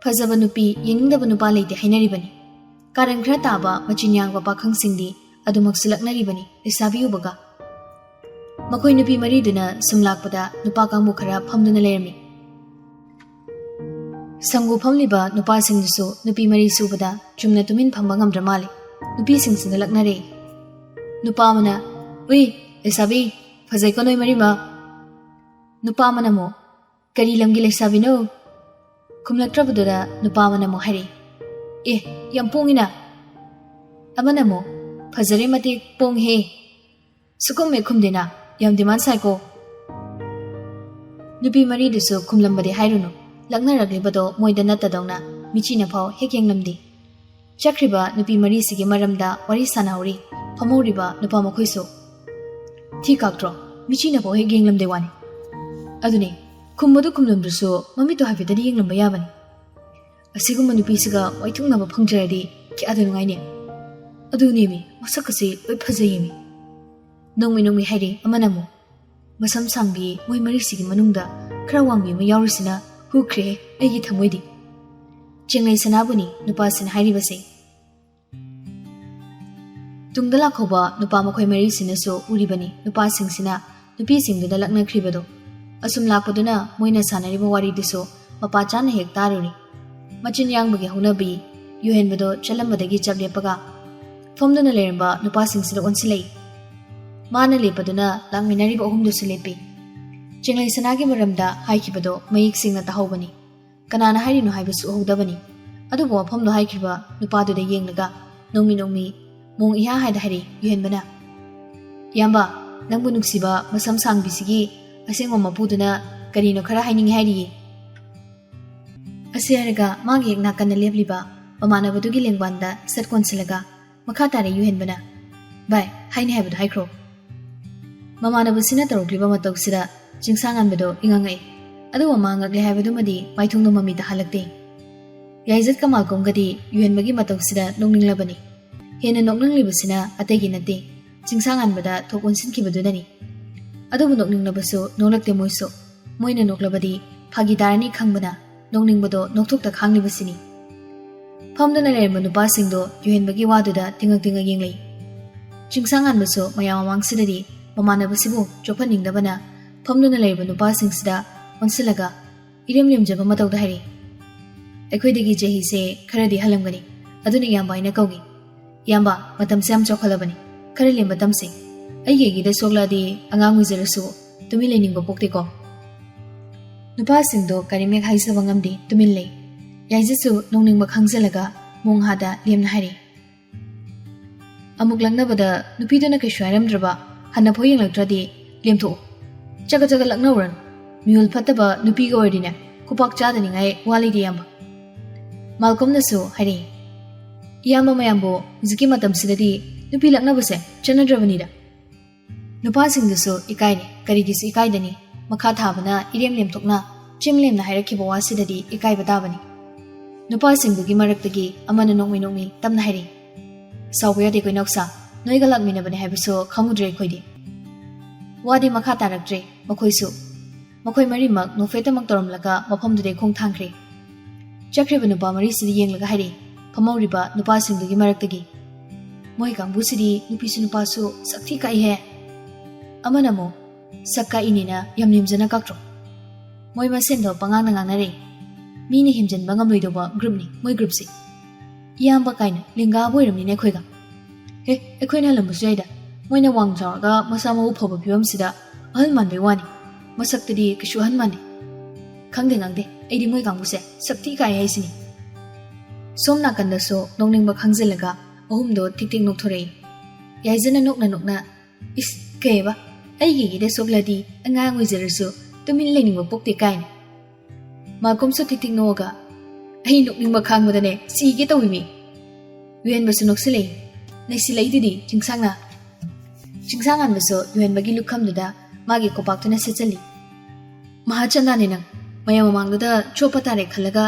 ꯐꯖꯕ ꯅꯨꯄꯤ ꯌꯦꯡꯅꯤꯡꯗꯕ ꯅꯨꯄꯥ ꯂꯩꯇꯦ ꯍꯥꯏꯅꯔꯤꯕꯅꯤ꯫ ꯀꯥꯔꯟ ꯈꯔ ꯇꯥꯕ ꯃꯆꯤꯟ ꯌꯥꯡꯕ ꯄꯥꯈꯪꯁꯤꯡꯗꯤ ꯑꯗꯨꯃꯛꯁꯨ ꯂꯛꯅꯔꯤꯕꯅꯤ ꯂꯩꯁꯥꯕꯤ ꯎꯕꯒ꯫ ꯃꯈꯣꯏ ꯅꯨꯄꯤ ꯃꯔꯤꯗꯨꯅ ꯁꯨꯝ ꯂꯥꯛꯄꯗ ꯅꯨꯄꯥ ꯀꯥꯡꯕꯨ ꯈꯔ ꯐꯝꯗꯨꯅ ꯂꯩꯔꯝꯃꯤ꯫ ꯁꯪꯒꯨ ꯐꯝꯂꯤꯕ ꯅꯨꯄꯥꯁꯤꯡꯗꯨꯁꯨ ꯅꯨꯄꯤ ꯃꯔꯤ ꯁꯨꯕꯗ ꯆꯨꯝꯅ ꯇꯨꯃꯤꯟ ꯐꯝꯕ ꯉꯝꯗ꯭ꯔ ꯃꯥꯜꯂꯤ꯫ ꯅꯨꯄꯤꯁꯤꯡꯁꯤꯅ ꯂꯛꯅꯔꯦ꯫ ꯅꯨꯄꯥ ꯑꯃꯅ, "ꯎꯏ, ꯂꯩꯁꯥꯕꯤ, ꯐꯖꯩꯀꯣ ꯅꯣꯏ ꯃꯔꯤꯃꯛ꯫" ꯅꯨꯄꯥ ꯑꯃꯅ ꯑꯃꯨꯛ, "ꯀꯔꯤ ꯂꯝꯒꯤ ꯂꯩꯁꯥꯕꯤꯅꯣ?" ꯈꯨꯝꯂꯛꯇ꯭ꯔꯕꯗꯨꯗ ꯅꯨꯄꯥ ꯑꯃꯅ ꯑꯃꯨꯛ ꯍꯥꯏꯔꯛꯏ, "ꯑꯦ, ꯌꯥꯝ ꯄꯣꯡꯉꯤꯅ꯫" ꯑꯃꯅ ꯑꯃꯨꯛ, "ꯐꯖꯔꯦ ꯃꯇꯤꯛ ꯄꯣꯡꯉꯤꯍꯦ꯫ ꯁꯨꯈꯨꯝ ꯍꯦꯛ ꯈꯨꯝꯗꯦꯅ, ꯌꯥꯝ ꯗꯤꯃꯥꯟ ꯁꯥꯏꯀꯣ꯫" ꯅꯨꯄꯤ ꯃꯔꯤꯗꯨꯁꯨ ꯈꯨꯝꯂꯝꯕꯗꯤ ꯍꯥꯏꯔꯨꯅꯨ, ꯂꯛꯅꯔꯛꯂꯤꯕꯗꯣ ꯃꯣꯏꯗ ꯅꯠꯇꯗꯧꯅ ꯃꯤꯆꯤꯅ ꯐꯥꯎ ꯍꯦꯛ ꯌꯦꯡꯂꯝꯗꯦ꯫ ꯆꯠꯈ꯭ꯔꯤꯕ ꯅꯨꯄꯤ ꯃꯔꯤꯁꯤꯒꯤ ꯃꯔꯝꯗ ꯋꯥꯔꯤ ꯁꯥꯟꯅꯍꯧꯔꯤ ꯐꯝꯍꯧꯔꯤꯕ ꯅꯨꯄꯥ ꯃꯈꯣꯏꯁꯨ꯫ "ꯊꯤ ꯀꯥꯛꯇ꯭ꯔꯣ? ꯃꯤꯆꯤꯅ ꯐꯥꯎ ꯍꯦꯛ ꯌꯦꯡꯂꯝꯗꯦ ꯋꯥꯅꯤ꯫ ꯑꯗꯨꯅꯦ, ꯈꯨꯝꯕꯗꯨ ꯈꯨꯝꯂꯝꯗ꯭ꯔꯁꯨ ꯃꯃꯤꯠꯇꯣ ꯍꯥꯏꯐꯦꯠꯇꯗꯤ ꯌꯦꯡꯂꯝꯕ ꯌꯥꯕꯅꯤ꯫ ꯑꯁꯤꯒꯨꯝꯕ ꯅꯨꯄꯤꯁꯤꯒ ꯋꯥꯏꯊꯨꯡꯅꯕ ꯐꯪꯖꯔꯗꯤ ꯀꯌꯥꯗ ꯅꯨꯡꯉꯥꯏꯅꯤ꯫ ꯑꯗꯨꯅꯦꯃꯤ, ꯃꯁꯛꯀꯁꯤ ꯂꯣꯏ ꯐꯖꯩꯌꯦꯃꯤ꯫ ꯅꯣꯡꯃꯩ ꯅꯣꯡꯃꯩ ꯍꯥꯏꯔꯦ ꯑꯃꯅ ꯑꯃꯨꯛ꯫ ꯃꯁꯝ ꯁꯥꯡꯕꯤ ꯃꯣꯏ ꯃꯔꯤꯁꯤꯒꯤ ꯃꯅꯨꯡꯗ ꯈꯔ ꯋꯥꯡꯕꯤ ꯑꯃ ꯌꯥꯎꯔꯤꯁꯤꯅ ꯍꯨꯈ꯭ꯔꯦ ꯑꯩꯒꯤ ꯊꯃꯣꯏꯗꯤ꯫ ꯆꯦꯡꯂꯩ ꯁꯅꯥꯕꯨꯅꯤ ꯅꯨꯄꯥꯁꯤꯅ ꯍꯥꯏꯔꯤꯕꯁꯦ꯫ ꯇꯨꯡꯗ ꯂꯥꯛꯍꯧꯕ ꯅꯨꯄꯥ ꯃꯈꯣꯏ ꯃꯔꯤꯁꯤꯅꯁꯨ ꯎꯔꯤꯕꯅꯤ ꯅꯨꯄꯥꯁꯤꯡꯁꯤꯅ ꯅꯨꯄꯤꯁꯤꯡꯗꯨꯗ ꯂꯛꯅꯈ꯭ꯔꯤꯕꯗꯣ꯫ ꯑꯁꯨꯝ ꯂꯥꯛꯄꯗꯨꯅ ꯃꯣꯏꯅ ꯁꯥꯟꯅꯔꯤꯕ ꯋꯥꯔꯤꯗꯨꯁꯨ ꯃꯄꯥ ꯆꯥꯅ ꯍꯦꯛ ꯇꯥꯔꯨꯔꯤ꯫ ꯃꯆꯤꯟ ꯌꯥꯡꯕꯒꯤ ꯍꯧꯅꯕꯤ ꯌꯨꯍꯦꯟꯕꯗꯣ ꯆꯠꯂꯝꯕꯗꯒꯤ ꯆꯞ ꯂꯦꯞꯄꯒ ꯐꯝꯗꯨꯅ ꯂꯩꯔꯝꯕ ꯅꯨꯄꯥꯁꯤꯡꯁꯤꯗ ꯑꯣꯟꯁꯤꯜꯂꯛꯏ꯫ ꯃꯥꯅ ꯂꯦꯞꯄꯗꯨꯅ ꯂꯥꯛꯃꯤꯟꯅꯔꯤꯕ ꯑꯍꯨꯝꯗꯨꯁꯨ ꯂꯦꯞꯄꯤ꯫ ꯆꯦꯡꯂꯩ ꯁꯅꯥꯒꯤ ꯃꯔꯝꯗ ꯍꯥꯏꯈꯤꯕꯗꯣ ꯃꯌꯦꯛ ꯁꯦꯡꯅ ꯇꯥꯍꯧꯕꯅꯤ꯫ ꯀꯅꯥꯅ ꯍꯥꯏꯔꯤꯅꯣ ꯍꯥꯏꯕꯁꯨ ꯎꯍꯧꯗꯕꯅꯤ꯫ ꯑꯗꯨꯕꯨ ꯋꯥꯐꯝꯗꯣ ꯍꯥꯏꯈꯤꯕ ꯅꯨꯄꯥꯗꯨꯗ ꯌꯦꯡꯂꯒ ꯅꯣꯡꯃꯤ ꯅꯣꯡꯃꯤ ꯃꯣꯡ ꯏꯍꯥ ꯍꯥꯏꯗ ꯍꯥꯏꯔꯤ ꯌꯨꯍꯦꯟꯕꯅ, "ꯏꯌꯥꯝꯕ, ꯅꯪꯕꯨ ꯅꯨꯡꯁꯤꯕ ꯃꯁꯝ ꯁꯥꯡꯕꯤꯁꯤꯒꯤ ꯑꯁꯦꯡꯕ ꯃꯄꯨꯗꯨꯅ ꯀꯔꯤꯅꯣ ꯈꯔ ꯍꯥꯏꯅꯤꯡꯉꯤ ꯍꯥꯏꯔꯤꯌꯦ"꯫ ꯑꯁꯤ ꯍꯥꯏꯔꯒ ꯃꯥꯒꯤ ꯍꯦꯛ ꯅꯥꯀꯟꯗ ꯂꯦꯞꯂꯤꯕ ꯃꯃꯥꯟꯅꯕꯗꯨꯒꯤ ꯂꯦꯡꯕꯥꯟꯗ ꯁꯠ ꯀꯣꯟꯁꯤꯜꯂꯒ ꯃꯈꯥ ꯇꯥꯔꯦ ꯌꯨꯍꯦꯟꯕꯅ, "ꯚꯥꯏ, ꯍꯥꯏꯅꯤ ꯍꯥꯏꯕꯗꯣ ꯍꯥꯏꯈ꯭ꯔꯣ"꯫ ꯃꯃꯥꯟꯅꯕꯁꯤꯅ ꯇꯧꯔꯛꯂꯤꯕ ꯃꯇꯧꯁꯤꯗ ꯆꯤꯡꯁꯥꯡꯉꯥꯟꯕꯗꯣ ꯏꯉꯛ ꯉꯛꯏ꯫ ꯑꯗꯨꯕꯨ ꯃꯥ ꯉꯛꯂꯦ ꯍꯥꯏꯕꯗꯨꯃꯗꯤ ꯃꯥꯏꯊꯣꯡꯗ ꯃꯃꯤ ꯇꯥꯍꯜꯂꯛꯇꯦ꯫ ꯌꯥꯏꯖꯠꯀ ꯃꯥꯜꯀꯣꯝꯒꯗꯤ ꯌꯨꯍꯦꯟꯕꯒꯤ ꯃꯇꯧꯁꯤꯗ ꯅꯣꯛꯅꯤꯡꯂꯕꯅꯤ꯫ ꯍꯦꯟꯅ ꯅꯣꯛꯅꯤꯡꯂꯤꯕꯁꯤꯅ ꯑꯇꯩꯒꯤ ꯅꯠꯇꯦ, ꯆꯤꯡꯁꯥꯡꯉꯥꯟꯕꯗ ꯊꯣꯛ ꯑꯣꯟꯁꯤꯟꯈꯤꯕꯗꯨꯅꯅꯤ꯫ ꯑꯗꯨꯕꯨ ꯅꯣꯛꯅꯤꯡꯂꯕꯁꯨ ꯅꯣꯛꯂꯛꯇꯦ ꯃꯣꯏꯁꯨ꯫ ꯃꯣꯏꯅ ꯅꯣꯛꯂꯕꯗꯤ ꯐꯥꯒꯤ ꯇꯥꯔꯅꯤ ꯈꯪꯕꯅ ꯅꯣꯛꯅꯤꯡꯕꯗꯣ ꯅꯣꯛꯊꯣꯛꯇ ꯈꯥꯡꯂꯤꯕꯁꯤꯅꯤ꯫ ꯐꯝꯗꯨꯅ ꯂꯩꯔꯝꯕ ꯅꯨꯄꯥꯁꯤꯡꯗꯣ ꯌꯨꯍꯦꯟꯕꯒꯤ ꯋꯥꯗꯨꯗ ꯇꯤꯡꯉꯛ ꯇꯤꯡꯉꯛ ꯌꯦꯡꯂꯛꯏ꯫ ꯆꯤꯡꯁꯥꯡꯉꯥꯟꯕꯁꯨ ꯃꯌꯥꯝ ꯃꯃꯥꯡꯁꯤꯗꯗꯤ ꯃꯃꯥꯟꯅꯕꯁꯤꯕꯨ ꯆꯣꯞꯍꯟꯅꯤꯡꯗꯕꯅ ꯐꯝꯗꯨꯅ ꯂꯩꯔꯤꯕ ꯅꯨꯄꯥꯁꯤꯡꯁꯤꯗ ꯑꯣꯟꯁꯤꯜꯂꯒ ꯏꯔꯦꯝ ꯂꯦꯝꯖꯕ ꯃꯇꯧꯗ ꯍꯥꯏꯔꯛꯏ, "ꯑꯩꯈꯣꯏꯗꯒꯤ ꯆꯍꯤꯁꯦ ꯈꯔꯗꯤ ꯍꯜꯂꯝꯒꯅꯤ, ꯑꯗꯨꯅ ꯏꯌꯥꯝꯕ ꯍꯥꯏꯅ ꯀꯧꯏ꯫ ꯏꯌꯥꯝꯕ, ꯃꯇꯝꯁꯦ ꯌꯥꯝ ꯆꯥꯎꯈꯠꯂꯕꯅꯤ, ꯈꯔ ꯂꯦꯝꯕ ꯇꯝꯁꯤ꯫ ꯑꯩꯒꯤ ꯑꯩꯒꯤꯗ ꯁꯣꯛꯂꯛꯑꯗꯤ ꯑꯉꯥꯡ ꯑꯣꯏꯖꯔꯁꯨ ꯇꯨꯃꯤꯟ ꯂꯩꯅꯤꯡꯕ ꯄꯣꯛꯇꯦꯀꯣ"꯫ ꯅꯨꯄꯥꯁꯤꯡꯗꯣ ꯀꯔꯤꯃꯦꯛ ꯍꯥꯏꯖꯕ ꯉꯝꯗꯦ, ꯇꯨꯃꯤꯟ ꯂꯩ꯫ ꯌꯥꯏꯖꯠꯁꯨ ꯅꯣꯡꯅꯤꯡꯕ ꯈꯪꯖꯤꯜꯂꯒ ꯃꯣꯡꯍꯥꯗ ꯂꯦꯝꯅ ꯍꯥꯏꯔꯛꯏ, "ꯑꯃꯨꯛ ꯂꯛꯅꯕꯗ ꯅꯨꯄꯤꯗꯨꯅ ꯀꯩꯁꯨ ꯍꯥꯏꯔꯝꯗ꯭ꯔꯕ ꯍꯟꯅꯐꯥꯎ ꯌꯦꯡꯂꯛꯇ꯭ꯔꯗꯤ ꯂꯦꯝꯊꯣꯛꯎ꯫ ꯆꯒꯠ ꯆꯒꯠ ꯂꯛꯅꯧꯔꯅꯨ꯫ ꯃꯤꯍꯨꯜ ꯐꯠꯇꯕ ꯅꯨꯄꯤꯒ ꯑꯣꯏꯔꯗꯤꯅꯦ ꯈꯨꯄꯥꯛ ꯆꯥꯗꯅꯤꯡꯉꯥꯏ ꯋꯥ ꯂꯩꯇꯦ ꯏꯌꯥꯝꯕ"꯫ ꯃꯥꯜꯀꯣꯝꯅꯁꯨ ꯍꯥꯏꯔꯛꯏ, "ꯏꯌꯥꯝꯕ ꯃꯌꯥꯝꯕꯨ ꯍꯧꯖꯤꯛꯀꯤ ꯃꯇꯝꯁꯤꯗꯗꯤ ꯅꯨꯄꯤ ꯂꯛꯅꯕꯁꯦ ꯆꯠꯅꯗ꯭ꯔꯕꯅꯤꯗ"꯫ ꯅꯨꯄꯥꯁꯤꯡꯗꯨꯁꯨ ꯏꯀꯥꯏꯔꯦ, ꯀꯔꯤꯒꯤꯁꯨ ꯏꯀꯥꯏꯗꯅꯤ꯫ ꯃꯈꯥ ꯊꯥꯕꯅ ꯏꯔꯦꯝ ꯂꯦꯝꯊꯣꯛꯅ, ꯆꯤꯝ ꯂꯦꯝꯅ ꯍꯥꯏꯔꯛꯈꯤꯕ ꯋꯥꯁꯤꯗꯗꯤ ꯏꯀꯥꯏꯕ ꯇꯥꯕꯅꯤ꯫ ꯅꯨꯄꯥꯁꯤꯡꯗꯨꯒꯤ ꯃꯔꯛꯇꯒꯤ ꯑꯃꯅ ꯅꯣꯛꯃꯤ ꯅꯣꯛꯃꯤ ꯇꯞꯅ ꯍꯥꯏꯔꯛꯏ, "ꯁꯥꯎꯕ ꯌꯥꯗꯦꯀꯣ ꯏꯅꯥꯎꯁꯥ, ꯅꯣꯏꯒ ꯂꯥꯛꯃꯤꯟꯅꯕꯅꯦ ꯍꯥꯏꯕꯁꯨ ꯈꯪꯉꯨꯗ꯭ꯔꯦ ꯑꯩꯈꯣꯏꯗꯤ꯫" ꯋꯥꯗꯤ ꯃꯈꯥ ꯇꯥꯔꯛꯇ꯭ꯔꯦ꯫ ꯃꯈꯣꯏꯁꯨ, ꯃꯈꯣꯏ ꯃꯔꯤꯃꯛ ꯅꯣꯛꯐꯦꯠꯇꯃꯛ ꯇꯧꯔꯝꯂꯒ ꯃꯐꯝꯗꯨꯗꯩ ꯈꯣꯡ ꯊꯥꯡꯈ꯭ꯔꯦ꯫ ꯆꯠꯈ꯭ꯔꯤꯕ ꯅꯨꯄꯥ ꯃꯔꯤꯁꯤꯗ ꯌꯦꯡꯂꯒ ꯍꯥꯏꯔꯛꯏ ꯐꯝꯍꯧꯔꯤꯕ ꯅꯨꯄꯥꯁꯤꯡꯗꯨꯒꯤ ꯃꯔꯛꯇꯒꯤ, "ꯃꯣꯏ ꯀꯥꯡꯕꯨꯁꯤꯗꯤ ꯅꯨꯄꯤꯁꯨ ꯅꯨꯄꯥꯁꯨ ꯁꯛꯊꯤ ꯀꯥꯏꯍꯦ꯫" ꯑꯃꯅ ꯑꯃꯨꯛ, "ꯁꯛ ꯀꯥꯛꯏꯅꯦꯅ ꯌꯥꯝ ꯂꯦꯝꯖꯅ ꯀꯥꯛꯇ꯭ꯔꯣ?" ꯃꯣꯏ ꯃꯁꯦꯟꯗꯣ ꯄꯉꯥꯡꯗ ꯉꯥꯡꯅꯔꯦ꯫ ꯃꯤꯅ ꯍꯦꯝꯖꯤꯟꯕ ꯉꯝꯂꯣꯏꯗꯧꯕ ꯒ꯭ꯔꯨꯞꯅꯤ ꯃꯣꯏ ꯒ꯭ꯔꯨꯞꯁꯤ꯫ ꯏꯌꯥꯝꯕ ꯀꯥꯏꯅ ꯂꯦꯡꯒꯥꯕꯨ ꯑꯣꯏꯔꯝꯅꯤꯅꯦ ꯑꯩꯈꯣꯏꯒ꯫ ꯍꯦ, ꯑꯩꯈꯣꯏꯅ ꯍꯜꯂꯝꯕꯁꯨ ꯌꯥꯏꯗ꯫ ꯃꯣꯏꯅ ꯋꯥꯡ ꯆꯥꯎꯔꯒ ꯃꯁꯥ ꯃꯎ ꯐꯕ ꯐꯤꯕꯝꯁꯤꯗ ꯑꯍꯜ ꯃꯥꯟꯕꯩ ꯋꯥꯅꯤ꯫ ꯃꯁꯛꯇꯗꯤ ꯀꯩꯁꯨ ꯑꯍꯜ ꯃꯥꯟꯗꯦ꯫ ꯈꯪꯗꯦ ꯉꯥꯡꯗꯦ, ꯑꯩꯗꯤ ꯃꯣꯏ ꯀꯥꯡꯕꯨꯁꯦ ꯁꯛꯊꯤ ꯀꯥꯏ ꯍꯥꯏꯁꯤꯅꯤ꯫ ꯁꯣꯝ ꯅꯥꯀꯟꯗꯁꯨ ꯅꯣꯛꯅꯤꯡꯕ ꯈꯪꯖꯤꯜꯂꯒ ꯑꯍꯨꯝꯗꯣ ꯊꯤꯛ ꯊꯤꯛ ꯅꯣꯛꯊꯣꯔꯛꯏ꯫ ꯌꯥꯏꯖꯅ ꯅꯣꯛꯅ ꯅꯣꯛꯅ, "ꯏꯁ, ꯀꯩꯕ? ꯑꯩꯒꯤ ꯏꯗ ꯁꯣꯛꯂꯗꯤ ꯑꯉꯥꯡ ꯑꯣꯏꯖꯔꯁꯨ ꯇꯨꯃꯤꯟ ꯂꯩꯅꯤꯡꯕ ꯄꯣꯛꯇꯦ" ꯀꯥꯏꯅ꯫ ꯃꯥꯜꯀꯣꯝꯁꯨ ꯊꯤꯛ ꯊꯤꯛ ꯅꯣꯛꯑꯒ, "ꯑꯩ ꯅꯣꯛꯅꯤꯡꯕ ꯈꯥꯡꯕꯗꯅꯦ ꯁꯤꯒꯦ ꯇꯧꯏꯃꯤ꯫" ꯌꯨꯍꯦꯟꯕꯁꯨ ꯅꯣꯛꯁꯤꯜꯂꯛꯏ꯫ ꯅꯩꯁꯤꯜꯂꯛꯏꯗꯨꯗꯤ ꯆꯤꯡꯁꯥꯡꯅ꯫ ꯆꯤꯡꯁꯥꯡꯉꯥꯟꯕꯁꯨ ꯌꯨꯍꯦꯟꯕꯒꯤ ꯂꯨꯈꯝꯗꯨꯗ ꯃꯥꯒꯤ ꯈꯨꯄꯥꯛꯇꯨꯅ ꯁꯦꯠꯆꯜꯂꯤ꯫ "ꯃꯍꯥꯆꯟꯗꯥꯅꯤ ꯅꯪ꯫ ꯃꯌꯥꯝ ꯃꯃꯥꯡꯗꯨꯗ ꯆꯣꯞꯄ ꯇꯥꯔꯦ ꯈꯜꯂꯒ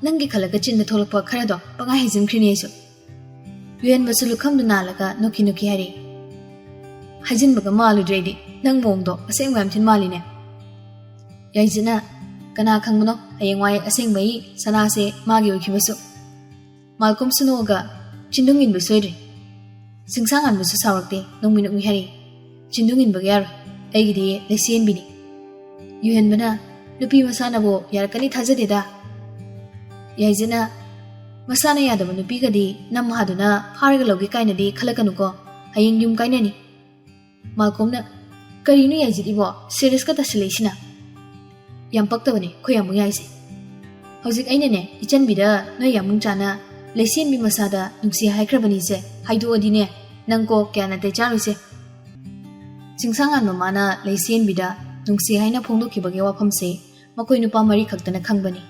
ꯅꯪꯒꯤ ꯈꯜꯂꯒ ꯆꯤꯟꯗ ꯊꯣꯛꯂꯛꯄ ꯈꯔꯗꯣ ꯄꯪꯍꯥꯏ ꯍꯥꯏꯖꯤꯟꯈ꯭ꯔꯤꯅꯦ ꯑꯩꯁꯨ꯫" ꯌꯨꯍꯦꯟꯕꯁꯨ ꯂꯨꯈꯝꯗꯨ ꯅꯥꯜꯂꯒ ꯅꯣꯛꯈꯤ ꯅꯣꯛꯈꯤ ꯍꯥꯏꯔꯤ꯫ "ꯍꯥꯏꯖꯤꯟꯕꯒ ꯃꯥꯜꯂꯨꯗ꯭ꯔꯦ ꯑꯩꯗꯤ꯫ ꯅꯪ ꯃꯑꯣꯡꯗꯣ ꯑꯁꯦꯡꯕ ꯌꯥꯝ ꯊꯤꯟ ꯃꯥꯜꯂꯤꯅꯦ꯫" ꯌꯥꯏꯖꯠꯅ, "ꯀꯅꯥ ꯈꯪꯕꯅꯣ, ꯍꯌꯦꯡꯋꯥꯏ ꯑꯁꯦꯡꯕꯒꯤ ꯁꯅꯥꯁꯦ ꯃꯥꯒꯤ ꯑꯣꯏꯈꯤꯕꯁꯨ꯫" ꯃꯥꯜꯀꯣꯝꯁꯨ ꯅꯣꯛꯑꯒ, "ꯆꯤꯟꯗꯨꯡ ꯏꯟꯕ ꯁꯣꯏꯗ꯭ꯔꯦ꯫" ꯆꯤꯡꯁꯥꯡꯉꯥꯟꯕꯁꯨ ꯁꯥꯎꯔꯛꯇꯦ, ꯅꯣꯡꯃꯤ ꯅꯣꯡꯃꯤ ꯍꯥꯏꯔꯤ, "ꯆꯤꯟꯗꯨꯡ ꯏꯟꯕꯒ ꯌꯥꯔꯣꯏ, ꯑꯩꯒꯤꯗꯤ ꯂꯩꯆꯦꯟꯕꯤꯅꯤ꯫" ꯌꯨꯍꯦꯟꯕꯅ, "ꯅꯨꯄꯤ ꯃꯁꯥꯅꯕꯨ ꯌꯥꯔꯛꯀꯅꯤ ꯊꯥꯖꯗꯦꯗ꯫" ꯌꯥꯏꯖꯠꯅ, "ꯃꯁꯥꯅ ꯌꯥꯗꯕ ꯅꯨꯄꯤꯒꯗꯤ ꯅꯝ ꯍꯥꯗꯨꯅ ꯐꯥꯔꯒ ꯂꯧꯒꯦ ꯀꯥꯏꯅꯗꯤ ꯈꯜꯂꯛꯀꯅꯨꯀꯣ, ꯍꯌꯦꯡ ꯌꯨꯝ ꯀꯥꯏꯅꯅꯤ꯫" ꯃꯥꯜꯀꯣꯝꯅ, "ꯀꯔꯤꯅꯣ ꯌꯥꯏꯖꯠ ꯏꯕꯣ, ꯁꯦꯔꯤꯌꯁꯀ ꯇꯥꯁꯤꯜꯂꯛꯏꯁꯤꯅ?" "ꯌꯥꯝ ꯄꯛꯇꯕꯅꯦ ꯑꯩꯈꯣꯏ ꯌꯥꯝꯕꯨꯡ ꯌꯥꯏꯁꯦ꯫ ꯍꯧꯖꯤꯛ ꯑꯩꯅꯅꯦ ꯏꯆꯟꯕꯤꯗ ꯅꯣꯏ ꯌꯥꯝꯕꯨꯡ ꯆꯥꯅ ꯂꯩꯁꯦꯟꯕꯤ ꯃꯁꯥꯗ ꯅꯨꯡꯁꯤ ꯍꯥꯏꯈ꯭ꯔꯕꯅꯤꯁꯦ ꯍꯥꯏꯗꯣꯛꯑꯗꯤꯅꯦ, ꯅꯪ ꯀꯣ ꯀꯌꯥ ꯅꯥꯇꯩ ꯆꯥꯔꯣꯏꯁꯦ꯫" ꯆꯤꯡꯁꯥꯡꯉꯥꯟꯕ ꯃꯥꯅ ꯂꯩꯁꯦꯟꯕꯤꯗ ꯅꯨꯡꯁꯤ ꯍꯥꯏꯅ ꯐꯣꯡꯗꯣꯛꯈꯤꯕꯒꯤ ꯋꯥꯐꯝꯁꯦ ꯃꯈꯣꯏ ꯅꯨꯄꯥ ꯃꯔꯤ ꯈꯛꯇꯅ ꯈꯪꯕꯅꯤ꯫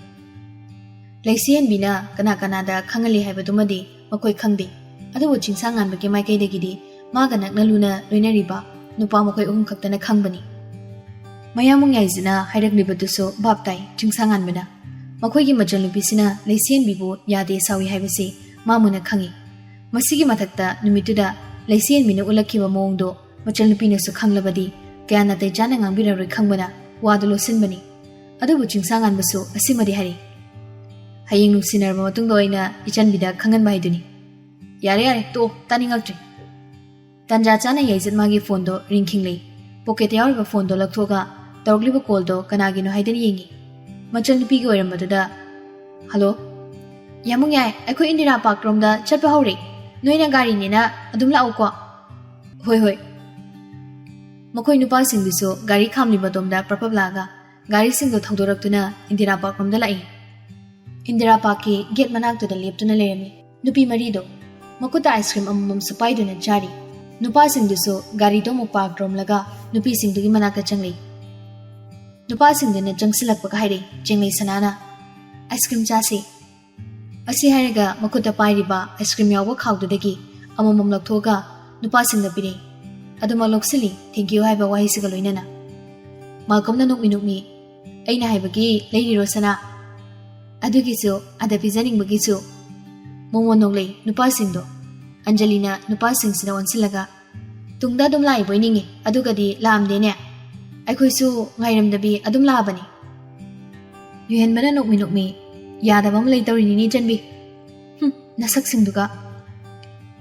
ꯂꯩꯁꯦꯟꯕꯤꯅ ꯀꯅꯥ ꯀꯅꯥꯗ ꯈꯪꯍꯜꯂꯤ ꯍꯥꯏꯕꯗꯨꯃꯗꯤ ꯃꯈꯣꯏ ꯈꯪꯗꯦ, ꯑꯗꯨꯕꯨ ꯆꯤꯡꯁꯥꯡꯉꯥꯟꯕꯒꯤ ꯃꯥꯏꯀꯩꯗꯒꯤꯗꯤ ꯃꯥꯒ ꯅꯛꯅ ꯂꯨꯅ ꯂꯣꯏꯅꯔꯤꯕ ꯅꯨꯄꯥ ꯃꯈꯣꯏ ꯑꯍꯨꯝ ꯈꯛꯇꯅ ꯈꯪꯕꯅꯤ꯫ ꯃꯌꯥꯝꯕꯨꯡ ꯌꯥꯏꯖꯤꯠꯅ ꯍꯥꯏꯔꯛꯂꯤꯕꯗꯨꯁꯨ ꯚꯥꯞ ꯇꯥꯏ ꯆꯤꯡꯁꯥꯡꯉꯥꯟꯕꯅ꯫ ꯃꯈꯣꯏꯒꯤ ꯃꯆꯜꯅꯨꯄꯤꯁꯤꯅ ꯂꯩꯁꯦꯟꯕꯤꯕꯨ ꯌꯥꯗꯦ ꯁꯥꯎꯏ ꯍꯥꯏꯕꯁꯤ ꯃꯥ ꯃꯨꯟꯅ ꯈꯪꯏ꯫ ꯃꯁꯤꯒꯤ ꯃꯊꯛꯇ ꯅꯨꯃꯤꯠꯇꯨꯗ ꯂꯩꯁꯦꯟꯕꯤꯅ ꯎꯠꯂꯛꯈꯤꯕ ꯃꯑꯣꯡꯗꯣ ꯃꯆꯜꯅꯨꯄꯤꯅꯁꯨ ꯈꯪꯂꯕꯗꯤ ꯀꯌꯥ ꯅꯥꯇꯩ ꯆꯥꯅ ꯉꯥꯡꯕꯤꯔꯔꯣꯏ ꯈꯪꯕꯅ ꯋꯥꯗꯨ ꯂꯣꯠꯁꯤꯟꯕꯅꯤ꯫ ꯑꯗꯨꯕꯨ ꯆꯤꯡꯁꯥꯡꯉꯥꯟꯕꯁꯨ ꯑꯁꯤꯃꯗꯤ ꯍꯥꯏꯔꯤ, "ꯍꯌꯦꯡ ꯅꯨꯡꯁꯤꯅꯔꯕ ꯃꯇꯨꯡꯗ ꯑꯣꯏꯅ ꯏꯆꯟꯕꯤꯗ ꯈꯪꯍꯟꯕ ꯍꯥꯏꯗꯨꯅꯤ"꯫ "ꯌꯥꯔꯦ, ꯌꯥꯔꯦ, ꯇꯣꯛꯑꯣ, ꯇꯥꯅꯤꯡꯉꯛꯇ꯭ꯔꯦ"꯫ ꯇꯟꯖꯥ ꯆꯥꯅ ꯌꯥꯏꯖꯠ ꯃꯥꯒꯤ ꯐꯣꯟꯗꯣ ꯔꯤꯡ ꯈꯤꯡꯂꯛꯏ꯫ ꯄꯣꯀꯦꯠꯇ ꯌꯥꯎꯔꯤꯕ ꯐꯣꯟꯗꯣ ꯂꯧꯊꯣꯛꯑꯒ ꯇꯧꯔꯛꯂꯤꯕ ꯀꯣꯜꯗꯣ ꯀꯅꯥꯒꯤꯅꯣ ꯍꯥꯏꯗꯅ ꯌꯦꯡꯉꯤ꯫ ꯃꯆꯜꯅꯨꯄꯤꯒꯤ ꯑꯣꯏꯔꯝꯕꯗꯨꯗ, "ꯍꯜꯂꯣ, ꯌꯥꯝꯕꯨꯡ ꯌꯥꯏ, ꯑꯩꯈꯣꯏ ꯏꯟꯗꯤꯔꯥ ꯄꯥꯔꯛ ꯔꯣꯝꯗ ꯆꯠꯄ ꯍꯧꯔꯦ, ꯅꯣꯏꯅ ꯒꯥꯔꯤꯅꯦꯅ ꯑꯗꯨꯝ ꯂꯥꯛꯎꯀꯣ"꯫ "ꯍꯣꯏ, ꯍꯣꯏ"꯫ ꯃꯈꯣꯏ ꯅꯨꯄꯥꯁꯤꯡꯗꯨꯁꯨ ꯒꯥꯔꯤ ꯈꯥꯝꯂꯤꯕ ꯑꯗꯣꯝꯗ ꯄ꯭ꯔꯞ ꯄ꯭ꯔꯞ ꯂꯥꯛꯑꯒ ꯒꯥꯔꯤꯁꯤꯡꯗꯣ ꯊꯧꯗꯣꯔꯛꯇꯨꯅ ꯏꯟꯗꯤꯔꯥ ꯄꯥꯔꯛ ꯔꯣꯝꯗ ꯂꯥꯛꯏ꯫ ꯏꯟꯗꯤꯔꯥ ꯄꯥꯔꯛꯀꯤ ꯒꯦꯠ ꯃꯅꯥꯛꯇꯨꯗ ꯂꯦꯞꯇꯨꯅ ꯂꯩꯔꯝꯃꯤ ꯅꯨꯄꯤ ꯃꯔꯤꯗꯣ꯫ ꯃꯈꯨꯠꯇ ꯑꯥꯏꯁ ꯀ꯭ꯔꯤꯝ ꯑꯃꯃꯝꯁꯨ ꯄꯥꯏꯗꯨꯅ ꯆꯥꯔꯤ꯫ ꯅꯨꯄꯥꯁꯤꯡꯗꯨꯁꯨ ꯒꯥꯔꯤꯗꯣ ꯑꯃꯨꯛ ꯄꯥꯔꯛ ꯇꯧꯔꯝꯂꯒ ꯅꯨꯄꯤꯁꯤꯡꯗꯨꯒꯤ ꯃꯅꯥꯛꯇ ꯆꯪꯂꯛꯏ꯫ ꯅꯨꯄꯥꯁꯤꯡꯗꯨꯅ ꯆꯪꯁꯤꯜꯂꯛꯄꯒ ꯍꯥꯏꯔꯛꯏ ꯆꯦꯡꯂꯩ ꯁꯅꯥꯅ, "ꯑꯥꯏꯁ ꯀ꯭ꯔꯤꯝ ꯆꯥꯁꯤ"꯫ ꯑꯁꯤ ꯍꯥꯏꯔꯒ ꯃꯈꯨꯠꯇ ꯄꯥꯏꯔꯤꯕ ꯑꯥꯏꯁ ꯀ꯭ꯔꯤꯝ ꯌꯥꯎꯕ ꯈꯥꯎꯗꯨꯗꯒꯤ ꯑꯃꯃꯝ ꯂꯧꯊꯣꯛꯑꯒ ꯅꯨꯄꯥꯁꯤꯡꯗ ꯄꯤꯔꯛꯏ꯫ ꯑꯗꯨꯃꯛ ꯂꯧꯁꯤꯜꯂꯤ "ꯊꯦꯡꯀ꯭ꯌꯨ" ꯍꯥꯏꯕ ꯋꯥꯍꯩꯁꯤꯒ ꯂꯣꯏꯅꯅ꯫ ꯃꯥꯜꯀꯣꯝꯅ ꯅꯣꯛꯃꯤ ꯅꯣꯛꯃꯤ, "ꯑꯩꯅ ꯍꯥꯏꯕꯒꯤ ꯂꯩꯔꯤꯔꯣ ꯁꯅꯥ?" "ꯑꯗꯨꯒꯤꯁꯨ, ꯑꯗ ꯄꯤꯖꯅꯤꯡꯕꯒꯤꯁꯨ"꯫ ꯃꯣꯃꯣꯟ ꯅꯣꯛꯂꯛꯏ ꯅꯨꯄꯥꯁꯤꯡꯗꯣ꯫ ꯑꯟꯖꯂꯤꯅ ꯅꯨꯄꯥꯁꯤꯡꯁꯤꯗ ꯑꯣꯟꯁꯤꯜꯂꯒ, "ꯇꯨꯡꯗ ꯑꯗꯨꯝ ꯂꯥꯛꯏꯕꯣꯏ ꯅꯤꯡꯉꯤ, ꯑꯗꯨꯒꯗꯤ ꯂꯥꯛꯑꯝꯗꯦꯅꯦ꯫ ꯑꯩꯈꯣꯏꯁꯨ ꯉꯥꯏꯔꯝꯗꯕꯤ ꯑꯗꯨꯝ ꯂꯥꯛꯑꯕꯅꯤ"꯫ ꯌꯨꯍꯦꯟꯕꯅ ꯅꯣꯛꯃꯤ ꯅꯣꯛꯃꯤ, "ꯌꯥꯗꯕ ꯑꯃ ꯂꯩ ꯇꯧꯔꯤꯅꯤꯅꯦ ꯏꯆꯟꯕꯤ꯫ ꯍꯨꯝ, ꯅꯁꯛꯁꯤꯡꯗꯨꯒ"꯫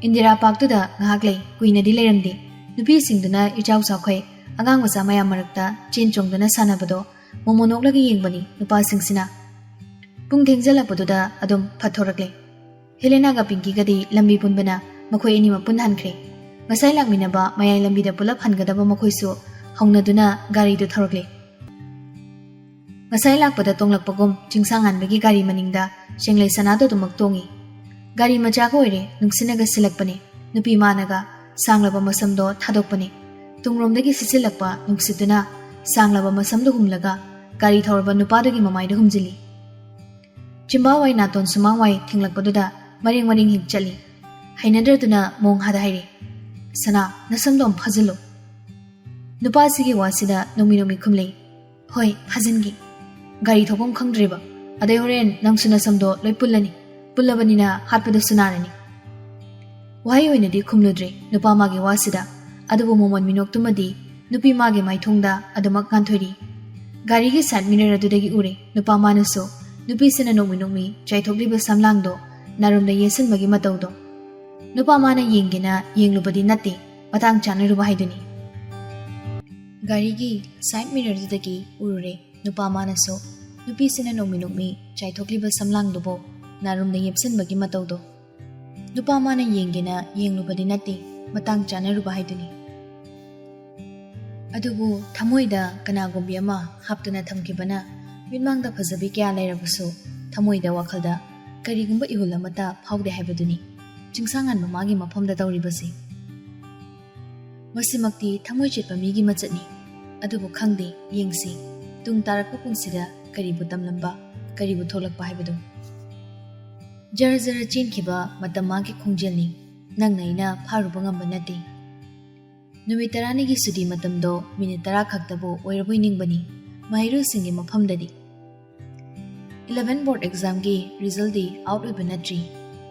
ꯏꯟꯗꯤꯔꯥ ꯄꯥꯔꯛꯇꯨꯗ ꯉꯥꯏꯍꯥꯛ ꯂꯩ, ꯀꯨꯏꯅꯗꯤ ꯂꯩꯔꯝꯗꯦ꯫ ꯅꯨꯄꯤꯁꯤꯡꯗꯨꯅ ꯏꯆꯥꯎ ꯆꯥꯎꯈꯩ ꯑꯉꯥꯡ ꯃꯆꯥ ꯃꯌꯥꯝ ꯃꯔꯛꯇ ꯆꯦꯟ ꯆꯣꯡꯗꯨꯅ ꯁꯥꯟꯅꯕꯗꯣ ꯃꯣꯃꯣꯟ ꯅꯣꯛꯂꯒ ꯌꯦꯡꯕꯅꯤ ꯅꯨꯄꯥꯁꯤꯡꯁꯤꯅ꯫ ꯄꯨꯡ ꯊꯦꯡꯖꯤꯜꯂꯛꯄꯗꯨꯗ ꯑꯗꯨꯝ ꯐꯠꯊꯣꯔꯛꯂꯦ꯫ ꯍꯦꯂꯦꯅꯥꯒ ꯄꯤꯡꯀꯤꯒꯗꯤ ꯂꯝꯕꯤ ꯄꯨꯟꯕꯅ ꯃꯈꯣꯏ ꯑꯅꯤꯃꯛ ꯄꯨꯟꯍꯟꯈ꯭ꯔꯦ꯫ ꯉꯁꯥꯏ ꯂꯥꯛꯃꯤꯟꯅꯕ ꯃꯌꯥꯏ ꯂꯝꯕꯤꯗ ꯄꯨꯂꯞ ꯍꯟꯒꯗꯕ ꯃꯈꯣꯏꯁꯨ ꯍꯧꯅꯗꯨꯅ ꯒꯥꯔꯤꯗꯨ ꯊꯧꯔꯛꯂꯦ꯫ ꯉꯁꯥꯏ ꯂꯥꯛꯄꯗ ꯇꯣꯡꯂꯛꯄꯒꯨꯝ ꯆꯤꯡꯁꯥꯡꯉꯥꯟꯕꯒꯤ ꯒꯥꯔꯤ ꯃꯅꯤꯡꯗ ꯆꯦꯡꯂꯩ ꯁꯅꯥꯗꯣ ꯑꯗꯨꯃꯛ ꯇꯣꯡꯉꯤ꯫ ꯒꯥꯔꯤ ꯃꯆꯥꯒ ꯑꯣꯏꯔꯦ, ꯅꯨꯡꯁꯤꯠꯅꯒ ꯁꯤꯜꯂꯛꯄꯅꯦ꯫ ꯅꯨꯄꯤ ꯃꯥꯅꯒ ꯁꯥꯡꯂꯕ ꯃꯁꯝꯗꯣ ꯊꯥꯗꯣꯛꯄꯅꯦ꯫ ꯇꯨꯡꯂꯣꯝꯗꯒꯤ ꯁꯤꯠꯆꯤꯜꯂꯛꯄ ꯅꯨꯡꯁꯤꯠꯇꯨꯅ ꯁꯥꯡꯂꯕ ꯃꯁꯝꯗꯨ ꯍꯨꯝꯂꯒ ꯒꯥꯔꯤ ꯊꯧꯔꯕ ꯅꯨꯄꯥꯗꯨꯒꯤ ꯃꯃꯥꯏꯗ ꯍꯨꯝꯖꯤꯜꯂꯤ꯫ ꯆꯤꯝꯕꯥꯜꯋꯥꯏ ꯅꯥꯇꯣꯟ ꯁꯨꯃꯥꯡꯋꯥꯏ ꯊꯦꯡꯂꯛꯄꯗꯨꯗ ꯃꯔꯦꯡ ꯃꯔꯦꯡ ꯍꯦꯛ ꯆꯠꯂꯤ꯫ ꯍꯩꯅꯗ꯭ꯔꯗꯨꯅ ꯃꯣꯡꯍꯥꯗ ꯍꯥꯏꯔꯦ, "ꯁꯅꯥ, ꯅꯁꯝꯗꯣ ꯑꯃꯨꯛ ꯐꯥꯖꯤꯜꯂꯨ"꯫ ꯅꯨꯄꯥꯁꯤꯒꯤ ꯋꯥꯁꯤꯗ ꯅꯣꯡꯃꯤ ꯅꯣꯡꯃꯤ ꯈꯨꯝꯂꯦ꯫ "ꯍꯣꯏ, ꯐꯥꯖꯤꯟꯒꯦ꯫ ꯒꯥꯔꯤ ꯊꯧꯐꯝ ꯈꯪꯗ꯭ꯔꯦꯕ꯫ ꯑꯗꯩ ꯍꯣꯔꯦꯟ ꯅꯪꯁꯨ ꯅꯁꯝꯗꯣ ꯂꯣꯏ ꯄꯨꯜꯂꯅꯤ꯫ ꯄꯨꯜꯂꯕꯅꯤꯅ ꯍꯥꯠꯄꯗꯁꯨ ꯅꯥꯔꯅꯤ꯫" ꯋꯥꯍꯩ ꯑꯣꯏꯅꯗꯤ ꯈꯨꯝꯂꯨꯗ꯭ꯔꯦ ꯅꯨꯄꯥ ꯃꯥꯒꯤ ꯋꯥꯁꯤꯗ꯫ ꯑꯗꯨꯕꯨ ꯃꯣꯃꯣꯟ ꯃꯤꯅꯣꯛꯇꯨꯃꯗꯤ ꯅꯨꯄꯤ ꯃꯥꯒꯤ ꯃꯥꯏꯊꯣꯡꯗ ꯑꯗꯨꯃꯛ ꯉꯥꯟꯊꯣꯏꯔꯤ꯫ ꯒꯥꯔꯤꯒꯤ side mirror ꯑꯗꯨꯗꯒꯤ ꯎꯔꯦ ꯅꯨꯄꯥ ꯃꯥꯅꯁꯨ ꯅꯨꯄꯤꯁꯤꯅ ꯅꯣꯡꯃꯤ ꯅꯣꯡꯃꯤ ꯆꯥꯏꯊꯣꯛꯂꯤꯕ ꯁꯝꯂꯥꯡꯗꯣ ꯅꯥꯔꯨꯝꯗ ꯌꯦꯠꯁꯤꯟꯕꯒꯤ ꯃꯇꯧꯗꯣ꯫ ꯅꯨꯄꯥ ꯃꯥꯅ ꯌꯦꯡꯒꯦꯅ ꯌꯦꯡꯂꯨꯕꯗꯤ ꯅꯠꯇꯦ, ꯃꯇꯥꯡ ꯆꯥꯅꯔꯨꯕ ꯍꯥꯏꯗꯨꯅꯤ꯫ ꯒꯥꯔꯤꯒꯤ side mirrorꯗꯨꯗꯒꯤ ꯎꯔꯨꯔꯦ ꯅꯨꯄꯥ ꯃꯥꯅꯁꯨ ꯅꯨꯄꯤꯁꯤꯅ ꯅꯣꯡꯃꯤ ꯅꯣꯡꯃꯤ ꯆꯥꯏꯊꯣꯛꯂꯤꯕ ꯁꯝꯂꯥꯡꯗꯨꯕꯨ ꯅꯥꯔꯨꯝꯗ ꯌꯦꯞꯁꯤꯟꯕꯒꯤ ꯃꯇꯧꯗꯣ꯫ ꯅꯨꯄꯥ ꯃꯥꯅ ꯌꯦꯡꯒꯦꯅ ꯌꯦꯡꯂꯨꯕꯗꯤ ꯅꯠꯇꯦ, ꯃꯇꯥꯡ ꯆꯥꯅꯔꯨꯕ ꯍꯥꯏꯗꯨꯅꯤ꯫ ꯑꯗꯨꯕꯨ ꯊꯃꯣꯏꯗ ꯀꯅꯥꯒꯨꯝꯕꯤ ꯑꯃ ꯍꯥꯞꯇꯨꯅ ꯊꯝꯈꯤꯕꯅ ꯃꯤꯠꯃꯥꯡꯗ ꯐꯖꯕꯤ ꯀꯌꯥ ꯂꯩꯔꯕꯁꯨ ꯊꯃꯣꯏꯗ ꯋꯥꯈꯜꯗ ꯀꯔꯤꯒꯨꯝꯕ ꯏꯍꯨꯜ ꯑꯃꯠꯇ ꯐꯥꯎꯗꯦ ꯍꯥꯏꯕꯗꯨꯅꯤ ꯆꯤꯡꯁꯥꯡꯉꯥꯟꯕ ꯃꯥꯒꯤ ꯃꯐꯝꯗ ꯇꯧꯔꯤꯕꯁꯤ꯫ ꯃꯁꯤꯃꯛꯇꯤ ꯊꯃꯣꯏ ꯆꯦꯠꯄ ꯃꯤꯒꯤ ꯃꯆꯠꯅꯤ꯫ ꯑꯗꯨꯕꯨ ꯈꯪꯗꯦ, ꯌꯦꯡꯁꯤ, ꯇꯨꯡ ꯇꯥꯔꯛꯄ ꯄꯨꯟꯁꯤꯗ ꯀꯔꯤꯕꯨ ꯇꯝꯂꯝꯕ, ꯀꯔꯤꯕꯨ ꯊꯣꯛꯂꯛꯄ ꯍꯥꯏꯕꯗꯨ꯫ ꯖꯔ ꯖꯔ ꯆꯦꯟꯈꯤꯕ ꯃꯇꯝ ꯃꯥꯒꯤ ꯈꯣꯡꯖꯦꯜꯅꯤ, ꯅꯪꯅ ꯑꯩꯅ ꯐꯥꯔꯨꯕ ꯉꯝꯕ ꯅꯠꯇꯦ꯫ ꯅꯨꯃꯤꯠ ꯇꯔꯥꯅꯤꯒꯤ ꯁꯨꯇꯤ ꯃꯇꯝꯗꯣ ꯃꯤꯅꯤꯠ ꯇꯔꯥ ꯈꯛꯇꯕꯨ ꯑꯣꯏꯔꯕꯣꯏ ꯅꯤꯡꯕꯅꯤ ꯃꯍꯩꯔꯣꯏꯁꯤꯡꯒꯤ ꯃꯐꯝꯗꯗꯤ꯫ Eleven board examꯒꯤ resultꯗꯤ out ꯑꯣꯏꯕ ꯅꯠꯇ꯭ꯔꯤ,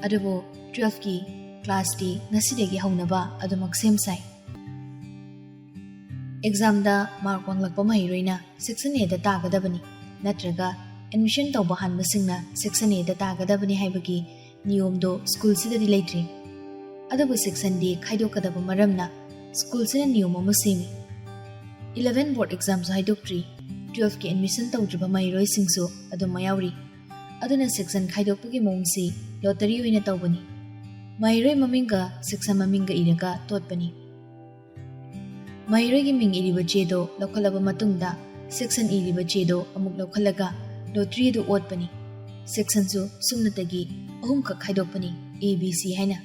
ꯑꯗꯨꯕꯨ twelveꯀꯤ classꯇꯤ ꯉꯁꯤꯗꯒꯤ ꯍꯧꯅꯕ ꯑꯗꯨꯃꯛ ꯁꯦꯝ ꯁꯥꯏ꯫ Examꯗ mark ꯋꯥꯡꯂꯛꯄ ꯃꯍꯩꯔꯣꯏꯅ section Aꯗ ꯇꯥꯒꯗꯕꯅꯤ, ꯅꯠꯇ꯭ꯔꯒ admission ꯇꯧꯕ ꯍꯥꯟꯕꯁꯤꯡꯅ section Aꯗ ꯇꯥꯒꯗꯕꯅꯤ ꯍꯥꯏꯕꯒꯤ ꯅꯤꯌꯣꯝꯗꯣ schoolꯁꯤꯗꯗꯤ ꯂꯩꯇ꯭ꯔꯤ꯫ ꯑꯗꯨꯕꯨ sectionꯗꯤ ꯈꯥꯏꯗꯣꯛꯀꯗꯕ ꯃꯔꯝꯅ schoolꯁꯤꯅ ꯅꯤꯌꯣꯝ ꯑꯃ ꯁꯦꯝꯃꯤ꯫ Eleven board examꯁꯨ ꯍꯥꯏꯗꯣꯛꯇ꯭ꯔꯤ, twelveꯀꯤ admission ꯇꯧꯗ꯭ꯔꯤꯕ ꯃꯍꯩꯔꯣꯏꯁꯤꯡꯁꯨ ꯑꯗꯨꯝ ꯌꯥꯎꯔꯤ꯫ ꯑꯗꯨꯅ section ꯈꯥꯏꯗꯣꯛꯄꯒꯤ ꯃꯑꯣꯡꯁꯤ lottery ꯑꯣꯏꯅ ꯇꯧꯕꯅꯤ꯫ ꯃꯍꯩꯔꯣꯏ ꯃꯃꯤꯡꯒ section ꯃꯃꯤꯡꯒ ꯏꯔꯒ ꯇꯣꯠꯄꯅꯤ꯫ ꯃꯍꯩꯔꯣꯏꯒꯤ ꯃꯤꯡ ꯏꯔꯤꯕ ꯆꯦꯗꯣ ꯂꯧꯈꯠꯂꯕ ꯃꯇꯨꯡꯗ section ꯏꯔꯤꯕ ꯆꯦꯗꯣ ꯑꯃꯨꯛ ꯂꯧꯈꯠꯂꯒ lottery ꯑꯗꯨ ꯑꯣꯠꯄꯅꯤ꯫ Sectionꯁꯨ ꯁꯨꯞꯅꯇꯒꯤ ꯑꯍꯨꯝꯈꯛ ꯈꯥꯏꯗꯣꯛꯄꯅꯤ, A, B, C ꯍꯥꯏꯅ꯫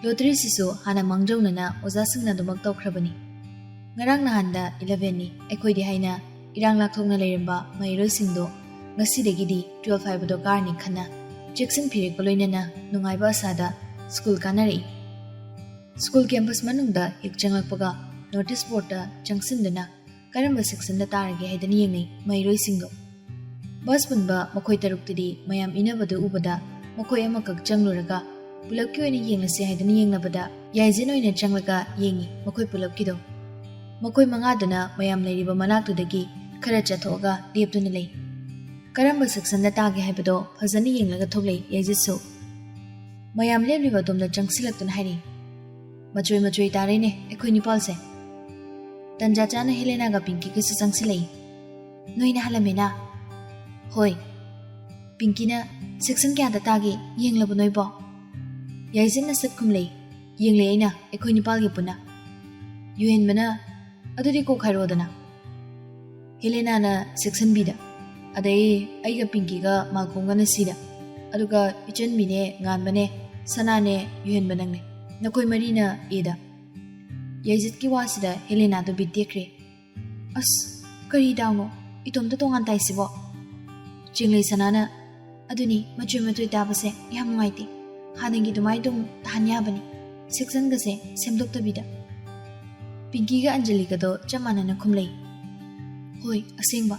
Lotteryꯁꯤꯁꯨ ꯍꯥꯟꯅ ꯃꯥꯡꯖꯧꯅꯅ ꯑꯣꯖꯥꯁꯤꯡꯅ ꯑꯗꯨꯃꯛ ꯇꯧꯈ꯭ꯔꯕꯅꯤ꯫ ꯉꯔꯥꯡ ꯅꯍꯥꯟꯗ elevenꯅꯤ ꯑꯩꯈꯣꯏꯗꯤ ꯍꯥꯏꯅ ꯏꯔꯥꯡ ꯂꯥꯛꯊꯣꯛꯅ ꯂꯩꯔꯝꯕ ꯃꯍꯩꯔꯣꯏꯁꯤꯡꯗꯣ ꯉꯁꯤꯗꯒꯤꯗꯤ twelve ꯍꯥꯏꯕꯗꯣ ꯀꯥꯔꯅꯤ ꯈꯟꯅ ꯆꯦꯛꯁꯤꯟ ꯐꯤꯔꯦꯞꯀ ꯂꯣꯏꯅꯅ ꯅꯨꯡꯉꯥꯏꯕ ꯑꯁꯥꯗ school ꯀꯥꯅꯔꯛꯏ꯫ School campus ꯃꯅꯨꯡꯗ ꯍꯦꯛ ꯆꯪꯂꯛꯄꯒ ꯅꯣꯇꯤꯁ ꯕꯣꯔꯗꯇ ꯆꯪꯁꯤꯟꯗꯨꯅ ꯀꯔꯝꯕ ꯁꯦꯛꯁꯟꯗ ꯇꯥꯔꯒꯦ ꯍꯥꯏꯗꯅ ꯌꯦꯡꯅꯩ ꯃꯍꯩꯔꯣꯏꯁꯤꯡꯗꯣ꯫ ꯕꯁ ꯄꯨꯟꯕ ꯃꯈꯣꯏ ꯇꯔꯨꯛꯇꯨꯗꯤ ꯃꯌꯥꯝ ꯏꯅꯕꯗꯨ ꯎꯕꯗ ꯃꯈꯣꯏ ꯑꯃꯈꯛ ꯆꯪꯂꯨꯔꯒ ꯄꯨꯂꯞꯀꯤ ꯑꯣꯏꯅ ꯌꯦꯡꯂꯁꯤ ꯍꯥꯏꯗꯨꯅ ꯌꯦꯡꯂꯕꯗ ꯌꯥꯏꯖꯤꯟ ꯑꯣꯏꯅ ꯆꯪꯂꯒ ꯌꯦꯡꯉꯤ ꯃꯈꯣꯏ ꯄꯨꯂꯞꯀꯤꯗꯣ꯫ ꯃꯈꯣꯏ ꯃꯉꯥꯗꯨꯅ ꯃꯌꯥꯝ ꯂꯩꯔꯤꯕ ꯃꯅꯥꯛꯇꯨꯗꯒꯤ ꯈꯔ ꯆꯠꯊꯣꯛꯑꯒ ꯂꯦꯞꯇꯨꯅ ꯂꯩ꯫ ꯀꯔꯝꯕ ꯁꯦꯛꯁꯟꯗ ꯇꯥꯒꯦ ꯍꯥꯏꯕꯗꯣ ꯐꯖꯅ ꯌꯦꯡꯂꯒ ꯊꯣꯛꯂꯛꯏ ꯌꯥꯏꯖꯤꯠꯁꯨ꯫ ꯃꯌꯥꯝ ꯂꯦꯞꯂꯤꯕ ꯑꯗꯣꯝꯗ ꯆꯪꯁꯤꯜꯂꯛꯇꯨꯅ ꯍꯥꯏꯔꯤ, "ꯃꯆꯣꯏ ꯃꯆꯣꯏ ꯇꯥꯔꯦꯅꯦ ꯑꯩꯈꯣꯏ ꯅꯤꯄꯥꯜꯁꯦ"꯫ ꯇꯟꯖꯥ ꯆꯥꯅ ꯍꯦꯂꯦꯅꯥꯒ ꯄꯤꯡꯀꯤꯒꯁꯨ ꯆꯪꯁꯤꯜꯂꯛꯏ꯫ "ꯅꯣꯏꯅ ꯍꯜꯂꯝꯃꯦꯅ?" "ꯍꯣꯏ"꯫ ꯄꯤꯡꯀꯤꯅ, "ꯁꯦꯛꯁꯟ ꯀꯌꯥꯗ ꯇꯥꯒꯦ ꯌꯦꯡꯂꯕ ꯅꯣꯏꯕꯣ?" ꯌꯥꯏꯖꯤꯟꯅ ꯁꯠ ꯈꯨꯝꯂꯩ꯫ "ꯌꯦꯡꯂꯦ ꯑꯩꯅ ꯑꯩꯈꯣꯏ ꯅꯤꯄꯥꯜꯒꯤ ꯄꯨꯟꯅ"꯫ ꯌꯨꯍꯦꯟꯕꯅ, "ꯑꯗꯨꯗꯤ ꯀꯣꯛ ꯍꯥꯏꯔꯛꯑꯣꯗꯅ"꯫ ꯍꯦꯂꯦꯅꯥꯅ ꯁꯦꯛꯁꯟ ꯕꯤꯗ, ꯑꯗꯩ ꯑꯩꯒ ꯄꯤꯡꯀꯤꯒ ꯃꯥꯜꯀꯣꯝꯒꯅ ꯁꯤꯗ, ꯑꯗꯨꯒ ꯏꯆꯟꯕꯤꯅꯦ, ꯉꯥꯟꯕꯅꯦ, ꯁꯅꯥꯅꯦ, ꯌꯨꯍꯦꯟꯕ ꯅꯪꯅꯦ, ꯅꯈꯣꯏ ꯃꯔꯤꯅ ꯑꯦꯗ꯫ ꯌꯥꯏꯖꯤꯠꯀꯤ ꯋꯥꯁꯤꯗ ꯍꯦꯂꯦꯅꯥꯗꯣ ꯕꯤꯠ ꯇꯦꯛꯈ꯭ꯔꯦ꯫ "ꯑꯁ, ꯀꯔꯤ ꯗꯥꯎꯅꯣ, ꯏꯇꯣꯝꯇ ꯇꯣꯉꯥꯟ ꯇꯥꯏꯁꯤꯕꯣ?" ꯆꯦꯡꯂꯩ ꯁꯅꯥꯅ, "ꯑꯗꯨꯅꯤ, ꯃꯆꯣꯏ ꯃꯆꯣꯏ ꯇꯥꯕꯁꯦ ꯌꯥꯝ ꯅꯨꯡꯉꯥꯏꯇꯦ꯫ ꯍꯥꯟꯅꯒꯤ ꯑꯗꯨꯃꯥꯏꯅ ꯑꯗꯨꯝ ꯇꯥꯍꯟ ꯌꯥꯕꯅꯤ, ꯁꯦꯛꯁꯟꯒꯁꯦ ꯁꯦꯝꯗꯣꯛꯇꯕꯤꯗ"꯫ ꯄꯤꯡꯀꯤꯒ ꯑꯟꯖꯂꯤꯒꯗꯣ ꯆꯞ ꯃꯥꯟꯅꯅ ꯈꯨꯝꯂꯩ꯫ "ꯍꯣꯏ, ꯑꯁꯦꯡꯕ"꯫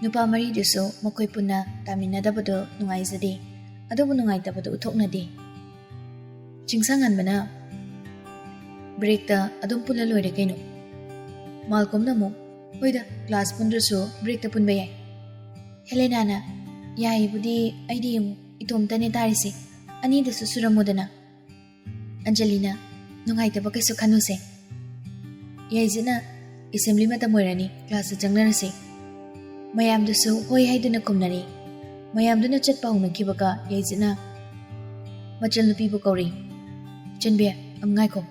ꯅꯨꯄꯥ ꯃꯔꯤꯗꯨꯁꯨ ꯃꯈꯣꯏ ꯄꯨꯟꯅ ꯇꯥꯃꯤꯟꯅꯗꯕꯗꯨ ꯅꯨꯡꯉꯥꯏꯖꯗꯦ, ꯑꯗꯨꯕꯨ ꯅꯨꯡꯉꯥꯏꯇꯕꯗꯨ ꯎꯠꯊꯣꯛꯅꯗꯦ꯫ ꯆꯤꯡꯁꯥꯡꯍꯟꯕꯅ, "ꯕ꯭ꯔꯦꯛꯇ ꯑꯗꯨꯝ ꯄꯨꯜꯂ ꯂꯣꯏꯔꯦ ꯀꯩꯅꯣ"꯫ ꯃꯥꯜꯀꯣꯝꯅ ꯑꯃꯨꯛ, "ꯍꯣꯏꯗ, ꯀ꯭ꯂꯥꯁ ꯄꯨꯟꯗ꯭ꯔꯁꯨ ꯕ꯭ꯔꯦꯛꯇ ꯄꯨꯟꯕ ꯌꯥꯏ"꯫ ꯍꯦꯂꯦꯅꯥꯅ, "ꯌꯥꯏꯕꯨꯗꯤ, ꯑꯩꯗꯤ ꯌꯦꯡꯉꯨ, ꯏꯇꯣꯝꯇꯅꯦ ꯇꯥꯔꯤꯁꯦ, ꯑꯅꯤꯗꯁꯨ ꯁꯨꯔꯝꯃꯨꯗꯅ"꯫ ꯑꯟꯖꯂꯤꯅ, "ꯅꯨꯡꯉꯥꯏꯇꯕ ꯀꯩꯁꯨ ꯈꯟꯅꯨꯁꯦ"꯫ ꯌꯥꯏꯖꯤꯠꯅ, "ꯑꯦꯁꯦꯝꯕ꯭ꯂꯤ ꯃꯇꯝ ꯑꯣꯏꯔꯅꯤ, ꯀ꯭ꯂꯥꯁꯇ ꯆꯪꯅꯔꯁꯦ"꯫ ꯃꯌꯥꯝꯗꯨꯁꯨ ꯍꯣꯏ ꯍꯥꯏꯗꯨꯅ ꯈꯨꯝꯅꯔꯦ꯫ ꯃꯌꯥꯝꯗꯨꯅ ꯆꯠꯄ ꯍꯧꯅꯈꯤꯕꯒ ꯌꯥꯏꯖꯤꯠꯅ ꯃꯆꯜꯅꯨꯄꯤꯕꯨ ꯀꯧꯔꯤ꯫ "ꯏꯆꯟꯕꯤ, ꯑꯝ ꯉꯥꯏꯈꯣ"꯫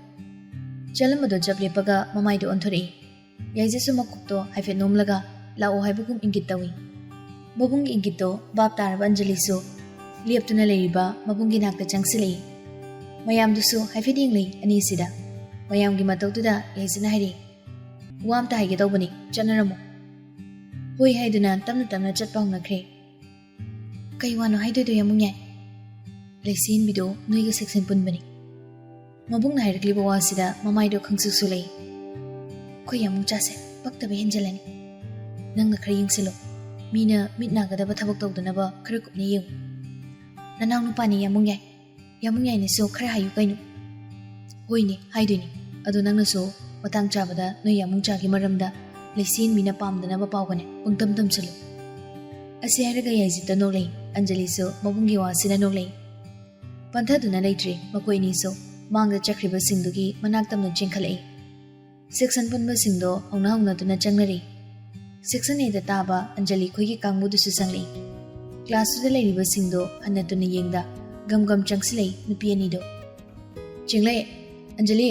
ꯆꯠꯂꯝꯕꯗꯣ ꯖꯞ ꯂꯦꯞꯄꯒ ꯃꯃꯥꯏꯗ ꯑꯣꯟꯊꯣꯔꯛꯏ꯫ ꯌꯥꯏꯖꯤꯠꯁꯨ ꯃꯀꯣꯛꯇꯣ ꯍꯥꯏꯐꯦꯠ ꯅꯣꯝꯂꯒ "ꯂꯥꯛꯑꯣ" ꯍꯥꯏꯕꯒꯨꯝ ꯏꯪꯒꯤꯠ ꯇꯧꯏ꯫ ꯃꯕꯨꯡꯒꯤ ꯏꯪꯒꯤꯠꯇꯣ ꯚꯥꯞ ꯇꯥꯔꯕ ꯑꯟꯖꯂꯤꯁꯨ ꯂꯦꯞꯇꯨꯅ ꯂꯩꯔꯤꯕ ꯃꯕꯨꯡꯒꯤ ꯅꯥꯛꯇ ꯆꯪꯁꯤꯜꯂꯛꯏ꯫ ꯃꯌꯥꯝꯗꯨꯁꯨ ꯍꯥꯏꯐꯦꯠ ꯌꯦꯡꯂꯛꯏ ꯑꯅꯤꯁꯤꯗ꯫ ꯃꯌꯥꯝꯒꯤ ꯃꯇꯧꯗꯨꯗ ꯌꯥꯏꯖꯤꯠꯅ ꯍꯥꯏꯔꯤ, "ꯋꯥ ꯑꯝꯇ ꯍꯥꯏꯒꯦ ꯇꯧꯕꯅꯤ, ꯆꯠꯅꯔꯝꯃꯣ"꯫ ꯍꯣꯏ ꯍꯥꯏꯗꯨꯅ ꯇꯞꯅ ꯇꯞꯅ ꯆꯠꯄ ꯍꯧꯅꯈ꯭ꯔꯦ꯫ "ꯀꯩ ꯋꯥꯅꯣ ꯍꯥꯏꯗꯣꯏꯗꯣ ꯌꯥꯝꯕꯨꯡ ꯌꯥꯏ?" "ꯂꯩꯁꯦꯟꯕꯤꯗꯣ ꯅꯣꯏꯒ ꯁꯦꯛꯁꯟ ꯄꯨꯟꯕꯅꯤ"꯫ ꯃꯕꯨꯡꯅ ꯍꯥꯏꯔꯛꯂꯤꯕ ꯋꯥꯁꯤꯗ ꯃꯃꯥꯏꯗꯣ ꯈꯪꯁꯨ ꯁꯨꯂꯛꯏ꯫ "ꯑꯩꯈꯣꯏ ꯌꯥꯃꯨꯡ ꯆꯥꯁꯦ ꯄꯛꯇꯕ ꯍꯦꯟꯖꯤꯜꯂꯅꯤ꯫ ꯅꯪꯅ ꯈꯔ ꯌꯦꯡꯁꯤꯜꯂꯨ꯫ ꯃꯤꯅ ꯃꯤꯠ ꯅꯥꯒꯗꯕ ꯊꯕꯛ ꯇꯧꯗꯅꯕ ꯈꯔ ꯀꯨꯞꯅ ꯌꯦꯡꯉꯨ꯫ ꯅꯅꯥꯎ ꯅꯨꯄꯥꯅꯤ ꯌꯥꯃꯨꯡ ꯌꯥꯏ꯫ ꯌꯥꯃꯨꯡ ꯌꯥꯏꯅꯁꯨ ꯈꯔ ꯍꯥꯏꯌꯨ ꯀꯩꯅꯣ?" "ꯍꯣꯏꯅꯦ, ꯍꯥꯏꯗꯣꯏꯅꯤ꯫ ꯑꯗꯣ ꯅꯪꯅꯁꯨ ꯃꯇꯥꯡ ꯆꯥꯕꯗ ꯅꯣꯏ ꯌꯥꯃꯨꯡ ꯆꯥꯒꯤ ꯃꯔꯝꯗ ꯂꯩꯁꯦꯟꯕꯤꯅ ꯄꯥꯝꯗꯅꯕ ꯄꯥꯎꯒꯅꯦ ꯄꯪꯇꯝ ꯇꯝꯁꯤꯜꯂꯨ꯫" ꯑꯁꯤ ꯍꯥꯏꯔꯒ ꯌꯥꯏꯖꯤꯠꯇ ꯅꯣꯛꯂꯛꯏ꯫ ꯑꯟꯖꯂꯤꯁꯨ ꯃꯕꯨꯡꯒꯤ ꯋꯥꯁꯤꯅ ꯅꯣꯛꯂꯛꯏ꯫ ꯄꯟꯊꯗꯨꯅ ꯂꯩꯇ꯭ꯔꯤ ꯃꯈꯣꯏ ꯑꯅꯤꯁꯨ꯫ ꯃꯥꯡꯗ ꯆꯠꯈ꯭ꯔꯤꯕꯁꯤꯡꯗꯨꯒꯤ ꯃꯅꯥꯛ ꯇꯝꯅ ꯆꯦꯟꯈꯠꯂꯛꯏ꯫ ꯁꯦꯛꯁꯟ ꯄꯨꯟꯕꯁꯤꯡꯗꯣ ꯍꯧꯅ ꯍꯧꯅꯗꯨꯅ ꯆꯪꯅꯔꯤ꯫ ꯁꯦꯛꯁꯟ ꯑꯦꯗ ꯇꯥꯕ ꯑꯟꯖꯂꯤ ꯈꯣꯏꯒꯤ ꯀꯥꯡꯕꯨꯗꯨꯁꯨ ꯆꯪꯂꯛꯏ꯫ ꯀ꯭ꯂꯥꯁꯇꯨꯗ ꯂꯩꯔꯤꯕꯁꯤꯡꯗꯣ ꯍꯟꯅ ꯇꯨꯅ ꯌꯦꯡꯗ ꯒꯝ ꯒꯝ ꯆꯪꯁꯤꯜꯂꯛꯏ ꯅꯨꯄꯤ ꯑꯅꯤꯗꯣ꯫ "ꯆꯦꯡꯂꯩ, ꯑꯟꯖꯂꯤ!"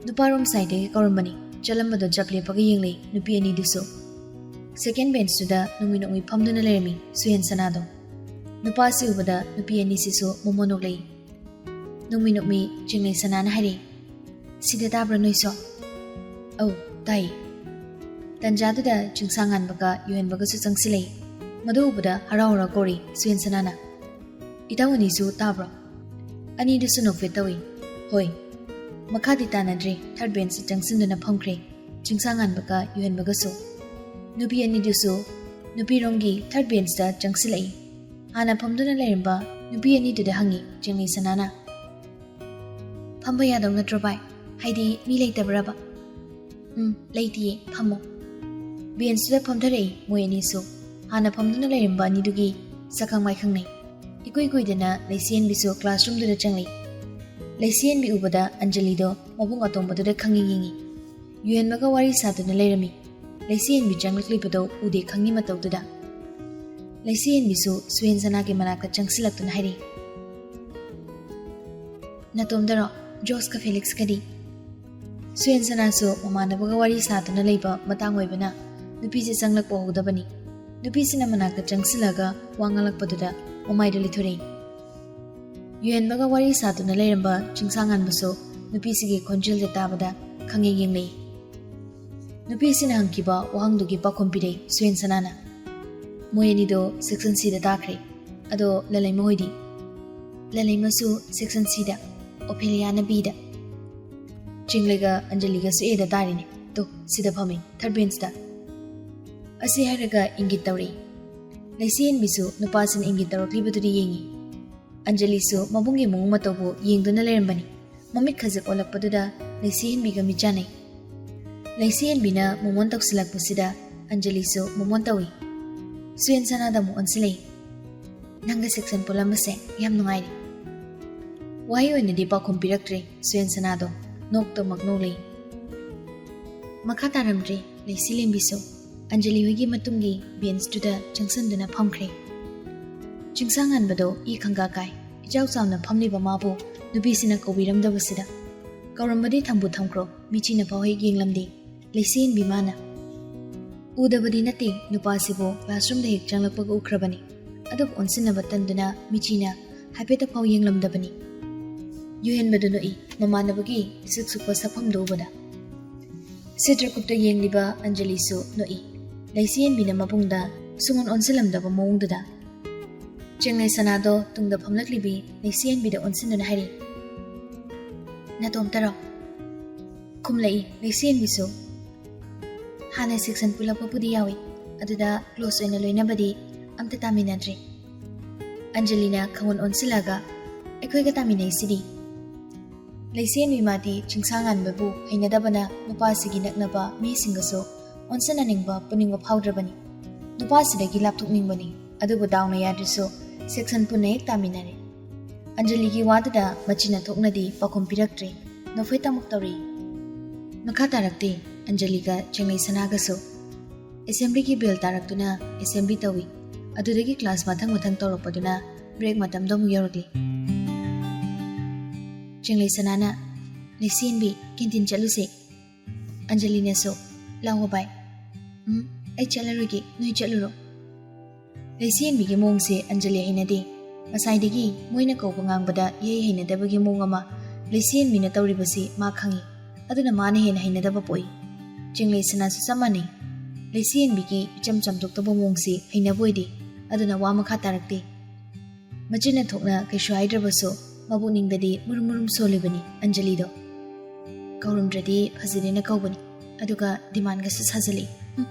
ꯅꯨꯄꯥꯔꯣꯝ ꯁꯥꯏꯗꯒꯤ ꯀꯧꯔꯝꯕꯅꯤ꯫ ꯆꯠꯂꯝꯕꯗꯣ ꯖꯞ ꯂꯦꯞꯄꯒ ꯌꯦꯡꯂꯛꯏ ꯅꯨꯄꯤ ꯑꯅꯤꯗꯨꯁꯨ꯫ ꯁꯦꯀꯦꯟ ꯕꯦꯟꯁꯇꯨꯗ ꯅꯣꯡꯃꯤ ꯅꯣꯡꯃꯤ ꯐꯝꯗꯨꯅ ꯂꯩꯔꯝꯃꯤ ꯁꯨꯍꯦꯟ ꯁꯅꯥꯗꯣ꯫ ꯅꯨꯄꯥꯁꯤ ꯎꯕꯗ ꯅꯨꯄꯤ ꯑꯅꯤꯁꯤꯁꯨ ꯃꯣꯃꯣ ꯅꯣꯛꯂꯛꯏ꯫ ꯅꯣꯡꯃꯤ ꯅꯣꯡꯃꯤ ꯆꯤꯡꯂꯩ ꯁꯅꯥꯅ ꯍꯥꯏꯔꯛꯏ, "ꯁꯤꯗ ꯇꯥꯕ꯭ꯔꯥ ꯅꯣꯏꯁꯨ?" "ꯑꯧ, ꯇꯥꯏ꯫" ꯇꯟꯖꯥꯗꯨꯗ ꯆꯤꯡꯁꯥꯡ ꯉꯥꯟꯕꯒ ꯌꯨꯍꯦꯟꯕꯒꯁꯨ ꯆꯪꯁꯤꯜꯂꯛꯏ꯫ ꯃꯗꯨ ꯎꯕꯗ ꯍꯔꯥꯎ ꯍꯔꯥꯎ ꯀꯧꯔꯤ ꯁꯨꯍꯦꯟ ꯁꯅꯥꯅ, "ꯏꯇꯥꯎ ꯑꯅꯤꯁꯨ ꯇꯥꯕ꯭ꯔꯣ?" ꯑꯅꯤꯗꯨꯁꯨ ꯅꯣꯛꯐꯦꯠ ꯇꯧꯏ꯫ "ꯍꯣꯏ꯫" ꯃꯈꯥꯗꯤ ꯇꯥꯅꯗ꯭ꯔꯦ, ꯊꯥꯔꯠ ꯕꯦꯟꯁꯇ ꯆꯪꯁꯤꯟꯗꯨꯅ ꯐꯝꯈ꯭ꯔꯦ ꯆꯤꯡꯁꯥꯡ ꯉꯥꯟꯕꯒ ꯌꯨꯍꯦꯟꯕꯒꯁꯨ꯫ ꯅꯨꯄꯤ ꯑꯅꯤꯗꯨꯁꯨ ꯅꯨꯄꯤꯔꯣꯝꯒꯤ ꯊꯥꯔꯠ ꯕꯦꯟꯁꯇ ꯆꯪꯁꯤꯜꯂꯛꯏ꯫ ꯍꯥꯟꯅ ꯐꯝꯗꯨꯅ ꯂꯩꯔꯝꯕ ꯅꯨꯄꯤ ꯑꯅꯤꯗꯨꯗ ꯍꯪꯉꯤ ꯆꯤꯡꯂꯩ ꯁꯅꯥꯅ, "ꯐꯝꯕ ꯌꯥꯗꯧ ꯅꯠꯇ꯭ꯔꯣ ꯚꯥꯏ? ꯍꯥꯏꯗꯤ ꯃꯤ ꯂꯩꯇꯕ꯭ꯔꯕ?" "ꯎꯝ, ꯂꯩꯇꯤꯌꯦ, ꯐꯝꯃꯣ꯫" ꯕꯦꯟꯁꯇꯨꯗ ꯐꯝꯊꯔꯛꯏ ꯃꯣꯏ ꯑꯅꯤꯁꯨ꯫ ꯍꯥꯟꯅ ꯐꯝꯗꯨꯅ ꯂꯩꯔꯝꯕ ꯑꯅꯤꯗꯨꯒꯤ ꯁꯛꯈꯪ ꯃꯥꯏꯈꯪꯅꯩ꯫ ꯏꯀꯨꯏ ꯀꯨꯏꯗꯅ ꯂꯩꯁꯤꯍꯟꯕꯤꯁꯨ ꯀ꯭ꯂꯥꯁꯔꯨꯝꯗꯨꯗ ꯆꯪꯂꯛꯏ꯫ ꯂꯩꯁꯤꯍꯟꯕꯤ ꯎꯕꯗ ꯑꯟꯖꯂꯤꯗꯣ ꯃꯕꯨꯡ ꯑꯇꯣꯝꯕꯗꯨꯗ ꯈꯪꯌꯦꯡ ꯌꯦꯡꯉꯤ꯫ ꯌꯨꯍꯦꯟꯕꯒ ꯋꯥꯔꯤ ꯁꯥꯗꯨꯅ ꯂꯩꯔꯝꯃꯤ꯫ ꯂꯩꯁꯤꯍꯟꯕꯤ ꯆꯪꯂꯛꯂꯤꯕꯗꯣ ꯎꯗꯦ ꯈꯪꯉꯤ ꯃꯇꯧꯗꯨꯗ꯫ ꯂꯩꯁꯤꯍꯟꯕꯤꯁꯨ ꯁꯨꯍꯦꯟ ꯁꯅꯥꯒꯤ ꯃꯅꯥꯛꯇ ꯆꯪꯁꯤꯜꯂꯛꯇꯨꯅ ꯍꯥꯏꯔꯛꯏ, "ꯅꯇꯣꯝꯗꯔꯣ? ꯖꯣꯁꯀ ꯐꯦꯂꯤꯛꯁꯀꯗꯤ?" ꯁꯨꯍꯦꯟ ꯁꯅꯥꯁꯨ ꯃꯃꯥꯟꯅꯕꯒ ꯋꯥꯔꯤ ꯁꯥꯗꯨꯅ ꯂꯩꯕ ꯃꯇꯥꯡ ꯑꯣꯏꯕꯅ ꯅꯨꯄꯤꯁꯦ ꯆꯪꯂꯛꯄ ꯎꯍꯧꯗꯕꯅꯤ꯫ ꯅꯨꯄꯤꯁꯤꯅ ꯃꯅꯥꯛꯇ ꯆꯪꯁꯤꯜꯂꯒ ꯋꯥ ꯉꯥꯡꯂꯛꯄꯗꯨꯗ ꯃꯃꯥꯏꯗꯨ ꯂꯤꯊꯣꯔꯛꯏ꯫ ꯌꯨꯍꯦꯟꯕꯒ ꯋꯥꯔꯤ ꯁꯥꯗꯨꯅ ꯂꯩꯔꯝꯕ ꯆꯤꯡꯁꯥꯡꯉꯥꯟꯕꯁꯨ ꯅꯨꯄꯤꯁꯤꯒꯤ ꯈꯣꯟꯖꯦꯜꯗ ꯇꯥꯕꯗ ꯈꯪꯌꯦꯡ ꯌꯦꯡꯂꯛꯏ꯫ ꯅꯨꯄꯤꯁꯤꯅ ꯍꯪꯈꯤꯕ ꯋꯥꯍꯪꯗꯨꯒꯤ ꯄꯥꯎꯈꯨꯝ ꯄꯤꯔꯛꯏ ꯁꯨꯍꯦꯟ ꯁꯅꯥꯅ꯫ "ꯃꯣꯏ ꯑꯅꯤꯗꯣ ꯁꯦꯛꯁꯟ ꯁꯤꯗ ꯇꯥꯈ꯭ꯔꯦ꯫ ꯑꯗꯣ ꯂꯂꯩꯃ ꯍꯣꯏꯗꯤ?" "ꯂꯂꯩꯃꯁꯨ ꯁꯦꯛꯁꯟ ꯁꯤꯗ꯫" ꯑꯣꯐꯦꯂꯤꯌꯥꯅ ꯕꯤꯗ꯫ ꯆꯤꯡꯂꯩꯒ ꯑꯟꯖꯂꯤꯒꯁꯨ ꯑꯦꯗ ꯇꯥꯔꯤꯅꯦ꯫ ꯇꯨ, ꯁꯤꯗ ꯐꯝꯃꯤ, ꯊꯔꯠ ꯕꯦꯟꯁꯇ꯫ ꯑꯁꯤ ꯍꯥꯏꯔꯒ ꯏꯪꯒꯤꯠ ꯇꯧꯔꯛꯏ꯫ ꯂꯩꯁꯤꯍꯦꯟꯕꯤꯁꯨ ꯅꯨꯄꯥꯁꯤꯅ ꯏꯪꯒꯤꯠ ꯇꯧꯔꯛꯂꯤꯕꯗꯨꯗ ꯌꯦꯡꯉꯤ꯫ ꯑꯟꯖꯂꯤꯁꯨ ꯃꯕꯨꯡꯒꯤ ꯃꯑꯣꯡ ꯃꯇꯧꯕꯨ ꯌꯦꯡꯗꯨꯅ ꯂꯩꯔꯝꯕꯅꯤ꯫ ꯃꯃꯤꯠ ꯈꯖꯤꯛ ꯑꯣꯜꯂꯛꯄꯗꯨꯗ ꯂꯩꯁꯤꯍꯦꯟꯕꯤꯒ ꯃꯤꯠ ꯆꯥꯟꯅꯩ꯫ ꯂꯩꯁꯤꯍꯦꯟꯕꯤꯅ ꯃꯣꯃꯣꯟ ꯇꯧꯁꯤꯜꯂꯛꯄꯁꯤꯗ ꯑꯟꯖꯂꯤꯁꯨ ꯃꯣꯃꯣꯟ ꯇꯧꯏ꯫ ꯁꯨꯌꯦꯟ ꯁꯅꯥꯗ ꯑꯃꯨꯛ ꯑꯣꯟꯁꯤꯜꯂꯛꯏ꯫ "ꯅꯪꯒ ꯁꯦꯛꯁꯟ ꯄꯨꯜꯂꯝꯕꯁꯦ ꯌꯥꯝ ꯅꯨꯡꯉꯥꯏꯔꯤ꯫" ꯋꯥꯍꯩ ꯑꯣꯏꯅꯗꯤ ꯄꯥꯎꯈꯨꯝ ꯄꯤꯔꯛꯇ꯭ꯔꯦ ꯁꯨꯌꯦꯟ ꯁꯅꯥꯗꯣ꯫ ꯅꯣꯛꯇꯃꯛ ꯅꯣꯛꯂꯛꯏ꯫ ꯃꯈꯥ ꯇꯥꯔꯝꯗ꯭ꯔꯦ ꯂꯩꯁꯤꯂꯦꯝꯕꯤꯁꯨ꯫ ꯑꯟꯖꯂꯤ ꯍꯣꯏꯒꯤ ꯃꯇꯨꯡꯒꯤ ꯕꯦꯟꯁꯇꯨꯗ ꯆꯪꯁꯤꯟꯗꯨꯅ ꯐꯝꯈ꯭ꯔꯦ꯫ ꯆꯤꯡꯁꯥꯡ ꯉꯥꯟꯕꯗꯣ ꯏ ꯈꯪꯒꯥ ꯀꯥꯏ꯫ ꯏꯆꯥꯎ ꯆꯥꯎꯅ ꯐꯝꯂꯤꯕ ꯃꯥꯕꯨ ꯅꯨꯄꯤꯁꯤꯅ ꯀꯧꯕꯤꯔꯝꯗꯕꯁꯤꯗ꯫ ꯀꯧꯔꯝꯕꯗꯤ ꯊꯝꯕꯨ ꯊꯝꯈ꯭ꯔꯣ, ꯃꯤꯆꯤꯅ ꯐꯥꯎ ꯍꯦꯛ ꯌꯦꯡꯂꯝꯗꯦ꯫ ꯂꯩꯁꯤꯍꯦꯟꯕꯤ ꯃꯥꯅ꯫ ꯎꯗꯕꯗꯤ ꯅꯠꯇꯦ, ꯅꯨꯄꯥꯁꯤꯕꯨ ꯀ꯭ꯂꯥꯁꯔꯨꯝꯗ ꯍꯦꯛ ꯆꯪꯂꯛꯄꯒ ꯎꯈ꯭ꯔꯕꯅꯤ꯫ ꯑꯗꯨꯕꯨ ꯑꯣꯟꯁꯤꯟꯅꯕ ꯇꯟꯗꯨꯅ ꯃꯤꯆꯤꯅ ꯍꯥꯏꯐꯦꯠꯇ ꯐꯥꯎ ꯌꯦꯡꯂꯝꯗꯕꯅꯤ꯫ ꯌꯨꯍꯦꯟꯕꯗꯨ ꯅꯣꯛꯏ, ꯃꯃꯥꯟꯅꯕꯒꯤ ꯏꯁꯨꯛ ꯁꯨꯛꯄ ꯁꯛꯐꯝꯗꯨ ꯎꯕꯗ꯫ ꯁꯤꯇ꯭ꯔꯀꯨꯞꯇ ꯌꯦꯡꯂꯤꯕ ꯑꯟꯖꯂꯤꯁꯨ ꯅꯣꯛꯏ꯫ ꯂꯩꯁꯤꯍꯦꯟꯕꯤꯅ ꯃꯕꯨꯡꯗ ꯁꯨꯡꯑꯣꯟ ꯑꯣꯟꯁꯤꯜꯂꯝꯗꯕ ꯃꯑꯣꯡꯗꯨꯗ꯫ ꯆꯦꯡꯂꯩ ꯁꯅꯥꯗꯣ ꯇꯨꯡꯗ ꯐꯝꯂꯛꯂꯤꯕꯤ ꯂꯩꯁꯤꯍꯦꯟꯕꯤꯗ ꯑꯣꯟꯁꯤꯟꯗꯨꯅ ꯍꯥꯏꯔꯤ, "ꯅꯇꯣꯝꯇꯔꯣ?" ꯈꯨꯝꯂꯛꯏ ꯂꯩꯁꯤꯍꯦꯟꯕꯤꯁꯨ꯫ "ꯍꯥꯟꯅ ꯁꯦꯛꯁꯟ ꯄꯨꯜꯂꯛꯄꯕꯨꯗꯤ ꯌꯥꯎꯏ, ꯑꯗꯨꯗ ꯀ꯭ꯂꯣꯁ ꯑꯣꯏꯅ ꯂꯣꯏꯅꯕꯗꯤ ꯑꯝꯇ ꯇꯥꯃꯤꯟꯅꯗ꯭ꯔꯤ꯫" ꯑꯟꯖꯂꯤꯅ ꯈꯪꯑꯣꯟ ꯑꯣꯟꯁꯤꯜꯂꯒ, "ꯑꯩꯈꯣꯏꯒ ꯇꯥꯃꯤꯟꯅꯩꯁꯤꯗꯤ꯫" ꯂꯩꯁꯦꯟꯕꯤ ꯃꯥꯗꯤ ꯆꯤꯡꯁꯥꯡꯉꯥꯟꯕꯕꯨ ꯍꯩꯅꯗꯕꯅ ꯅꯨꯄꯥꯁꯤꯒꯤ ꯅꯛꯅꯕ ꯃꯤꯁꯤꯡꯒꯁꯨ ꯑꯣꯟꯁꯤꯟꯅꯅꯤꯡꯕ ꯄꯨꯅꯤꯡꯕ ꯐꯥꯎꯗ꯭ꯔꯕꯅꯤ꯫ ꯅꯨꯄꯥꯁꯤꯗꯒꯤ ꯂꯥꯞꯊꯣꯛꯅꯤꯡꯕꯅꯤ꯫ ꯑꯗꯨꯕꯨ ꯗꯥꯎꯅ ꯌꯥꯗ꯭ꯔꯁꯨ ꯁꯦꯛꯁꯟ ꯄꯨꯟꯅ ꯍꯦꯛ ꯇꯥꯃꯤꯟꯅꯔꯦ꯫ ꯑꯟꯖꯂꯤꯒꯤ ꯋꯥꯗꯨꯗ ꯃꯆꯤꯟꯅ ꯊꯣꯛꯅꯗꯤ ꯄꯥꯎꯈꯨꯝ ꯄꯤꯔꯛꯇ꯭ꯔꯦ꯫ ꯅꯣꯛꯐꯦꯠ ꯑꯃꯨꯛ ꯇꯧꯔꯤ꯫ ꯃꯈꯥ ꯇꯥꯔꯛꯇꯦ ꯑꯟꯖꯂꯤꯒ ꯆꯦꯡꯂꯩ ꯁꯅꯥꯒꯁꯨ꯫ ꯑꯦꯁꯦꯝꯕ꯭ꯂꯤꯒꯤ ꯕꯦꯜ ꯇꯥꯔꯛꯇꯨꯅ ꯑꯦꯁꯦꯝꯕ꯭ꯂꯤ ꯇꯧꯏ꯫ ꯑꯗꯨꯗꯒꯤ ꯀ꯭ꯂꯥꯁ ꯃꯊꯪ ꯃꯊꯪ ꯇꯧꯔꯛꯄꯗꯨꯅ ꯕ꯭ꯔꯦꯛ ꯃꯇꯝꯗꯣ ꯑꯃꯨꯛ ꯌꯧꯔꯛꯂꯤ꯫ ꯆꯦꯡꯂꯩ ꯁꯅꯥꯅ, "ꯂꯩꯁꯦꯟꯕꯤ, ꯀꯦꯟꯇꯤꯟ ꯆꯠꯂꯨꯁꯦ꯫" ꯑꯟꯖꯂꯤꯅꯁꯨ, "ꯂꯥꯛꯑꯣ ꯚꯥꯏ꯫" "ꯎꯝ, ꯑꯩ ꯆꯠꯂꯔꯣꯏꯒꯦ, ꯅꯣꯏ ꯆꯠꯂꯨꯔꯣ꯫" ꯂꯩꯁꯦꯟꯕꯤꯒꯤ ꯃꯑꯣꯡꯁꯦ ꯑꯟꯖꯂꯤ ꯍꯩꯅꯗꯦ꯫ ꯉꯁꯥꯏꯗꯒꯤ ꯃꯣꯏꯅ ꯀꯧꯕ ꯉꯥꯡꯕꯗ ꯏꯍꯩ ꯍꯩꯅꯗꯕꯒꯤ ꯃꯑꯣꯡ ꯑꯃ ꯂꯩꯁꯦꯟꯕꯤꯅ ꯇꯧꯔꯤꯕꯁꯤ ꯃꯥ ꯈꯪꯏ꯫ ꯑꯗꯨꯅ ꯃꯥꯅ ꯍꯦꯟꯅ ꯍꯩꯅꯗꯕ ꯄꯣꯛꯏ꯫ ꯆꯦꯡꯂꯩ ꯁꯅꯥꯁꯨ ꯆꯞ ꯃꯥꯟꯅꯩ꯫ ꯂꯩꯁꯦꯟꯕꯤꯒꯤ ꯏꯆꯝ ꯆꯝꯊꯣꯛꯇꯕ ꯃꯑꯣꯡꯁꯤ ꯍꯩꯅꯕ ꯑꯣꯏꯗꯦ꯫ ꯑꯗꯨꯅ ꯋꯥ ꯃꯈꯥ ꯇꯥꯔꯛꯇꯦ꯫ ꯃꯆꯤꯟꯅ ꯊꯣꯛꯅ ꯀꯩꯁꯨ ꯍꯥꯏꯗ꯭ꯔꯕꯁꯨ ꯃꯕꯨꯛꯅꯤꯡꯗꯗꯤ ꯃꯨꯔꯨꯝ ꯃꯨꯔꯨꯝ ꯁꯣꯜꯂꯤꯕꯅꯤ ꯑꯟꯖꯂꯤꯗꯣ꯫ ꯀꯧꯔꯝꯗ꯭ꯔꯗꯤ ꯐꯖꯗꯦꯅ ꯀꯧꯕꯅꯤ, ꯑꯗꯨꯒ ꯗꯤꯃꯥꯟꯒꯁꯨ ꯁꯥꯖꯜꯂꯛꯏ꯫ ꯍꯨꯝ꯫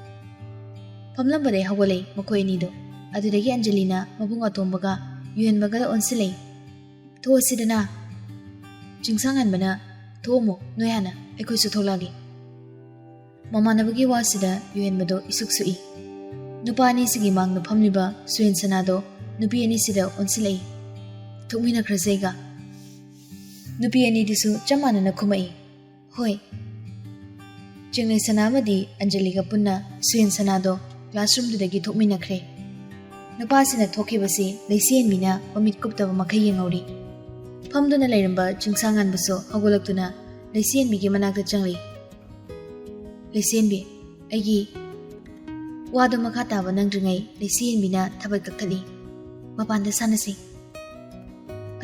ꯐꯝꯂꯝꯕꯗꯩ ꯍꯧꯒꯠꯂꯛꯏ ꯃꯈꯣꯏ ꯑꯅꯤꯗꯣ꯫ ꯑꯗꯨꯗꯒꯤ ꯑꯟꯖꯂꯤꯅ ꯃꯕꯨꯡ ꯑꯇꯣꯝꯕꯒ ꯌꯨꯍꯦꯟꯕꯒꯗ ꯑꯣꯟꯁꯤꯜꯂꯛꯏ꯫ "ꯊꯣꯛꯑꯁꯤꯗꯅ꯫ ꯆꯤꯡꯁꯥꯡꯍꯟꯕꯅ, "ꯊꯣꯛꯑꯝꯃꯣ, ꯅꯣꯏ ꯍꯥꯟꯅ, ꯑꯩꯈꯣꯏꯁꯨ ꯊꯣꯛꯂꯛꯑꯒꯦ"꯫ ꯃꯃꯥꯟꯅꯕꯒꯤ ꯋꯥꯁꯤꯗ ꯌꯨꯍꯦꯟꯕꯗꯣ ꯏꯁꯨꯛ ꯁꯨꯛꯏ꯫ ꯅꯨꯄꯥ ꯑꯅꯤꯁꯤꯒꯤ ꯃꯥꯡꯗ ꯐꯝꯂꯤꯕ ꯁꯨꯌꯦꯟ ꯁꯅꯥꯗꯣ ꯅꯨꯄꯤ ꯑꯅꯤꯁꯤꯗ ꯑꯣꯟꯁꯤꯜꯂꯛꯏ꯫ "ꯊꯣꯛꯃꯤꯟꯅꯈ꯭ꯔꯁꯦꯒ"꯫ ꯅꯨꯄꯤ ꯑꯅꯤꯗꯨꯁꯨ ꯆꯞ ꯃꯥꯟꯅꯅ ꯈꯨꯝꯃꯛꯏ꯫ "ꯍꯣꯏ"꯫ ꯆꯤꯡꯂꯩꯁꯅꯥ ꯑꯃꯗꯤ ꯑꯟꯖꯂꯤꯒ ꯄꯨꯟꯅ ꯁꯨꯌꯦꯟ ꯁꯅꯥꯗꯣ classroomꯗꯨꯗꯒꯤ ꯊꯣꯛꯃꯤꯟꯅꯈ꯭ꯔꯦ꯫ ꯅꯨꯄꯥꯁꯤꯅ ꯊꯣꯛꯈꯤꯕꯁꯤ ꯂꯩꯆꯦꯟꯕꯤꯅ ꯃꯃꯤꯠ ꯀꯨꯞꯇꯕ ꯃꯈꯩ ꯌꯦꯡꯍꯧꯔꯤ꯫ ꯐꯝꯗꯨꯅ ꯂꯩꯔꯝꯕ ꯆꯤꯡꯁꯥꯡꯉꯥꯟꯕꯁꯨ ꯍꯧꯒꯠꯂꯛꯇꯨꯅ ꯂꯩꯆꯦꯟꯕꯤꯒꯤ ꯃꯅꯥꯛꯇ ꯆꯪꯂꯛꯏ꯫ "ꯂꯩꯆꯦꯟꯕꯤ, ꯑꯩꯒꯤ" ꯋꯥꯗꯨ ꯃꯈꯥ ꯇꯥꯕ ꯅꯪꯗ꯭ꯔꯤꯉꯩ ꯂꯩꯆꯦꯟꯕꯤꯅ ꯊꯕꯛ ꯀꯛꯊꯠꯂꯤ꯫ "ꯃꯄꯥꯟꯗ ꯁꯥꯟꯅꯁꯤ"꯫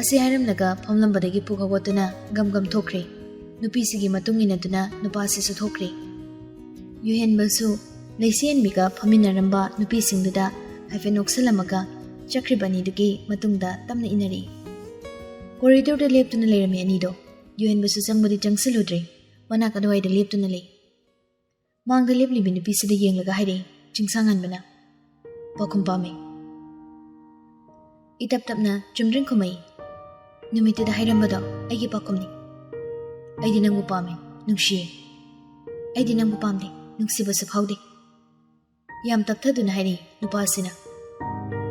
ꯑꯁꯤ ꯍꯥꯏꯔꯝꯂꯒ ꯐꯝꯂꯝꯕꯗꯒꯤ ꯄꯨꯛ ꯍꯧꯒꯠꯇꯨꯅ ꯒꯝ ꯒꯝ ꯊꯣꯛꯈ꯭ꯔꯦ꯫ ꯅꯨꯄꯤꯁꯤꯒꯤ ꯃꯇꯨꯡ ꯏꯟꯅꯗꯨꯅ ꯅꯨꯄꯥꯁꯤꯁꯨ ꯊꯣꯛꯈ꯭ꯔꯦ꯫ ꯌꯨꯍꯦꯟꯕꯁꯨ ꯂꯩꯆꯦꯟꯕꯤꯒ ꯐꯝꯃꯤꯟꯅꯔꯝꯕ ꯅꯨꯄꯤꯁꯤꯡꯗꯨꯗ ꯍꯥꯏꯐꯦꯠ ꯅꯣꯛꯁꯜꯂꯝꯃꯒ ꯆꯠꯈ꯭ꯔꯤꯕ ꯑꯅꯤꯗꯨꯒꯤ ꯃꯇꯨꯡꯗ ꯇꯞꯅ ꯏꯟꯅꯔꯛꯏ꯫ Corridorꯗ ꯂꯦꯞꯇꯨꯅ ꯂꯩꯔꯝꯃꯤ ꯑꯅꯤꯗꯣ꯫ ꯌꯨꯍꯦꯟꯕꯁꯨ ꯆꯪꯕꯗꯤ ꯆꯪꯁꯤꯜꯂꯨꯗ꯭ꯔꯦ꯫ ꯃꯅꯥꯛ ꯑꯗꯨꯋꯥꯏꯗ ꯂꯦꯞꯇꯨꯅ ꯂꯩ꯫ ꯃꯥꯡꯗ ꯂꯦꯞꯂꯤꯕꯤ ꯅꯨꯄꯤꯁꯤꯗ ꯌꯦꯡꯂꯒ ꯍꯥꯏꯔꯛꯏ ꯆꯤꯡꯁꯥꯡꯉꯥꯟꯕꯅ, "ꯄꯥꯎꯈꯨꯝ ꯄꯥꯝꯃꯤ"꯫ ꯏꯇꯞ ꯇꯞꯅ ꯆꯨꯝꯗ꯭ꯔꯤꯡ ꯈꯨꯝꯃꯛꯏ, "ꯅꯨꯃꯤꯠꯇꯨꯗ ꯍꯥꯏꯔꯝꯕꯗꯣ ꯑꯩꯒꯤ ꯄꯥꯎꯈꯨꯝꯅꯤ꯫ ꯑꯩꯗꯤ ꯅꯪꯕꯨ ꯄꯥꯝꯃꯤ, ꯅꯨꯡꯁꯤꯌꯦ꯫ ꯑꯩꯗꯤ ꯅꯪꯕꯨ ꯄꯥꯝꯗꯦ, ꯅꯨꯡꯁꯤꯕꯁꯨ ꯐꯥꯎꯗꯦ"꯫ ꯌꯥꯝ ꯇꯞꯊꯗꯨꯅ ꯍꯥꯏꯔꯛꯏ ꯅꯨꯄꯥꯁꯤꯅ,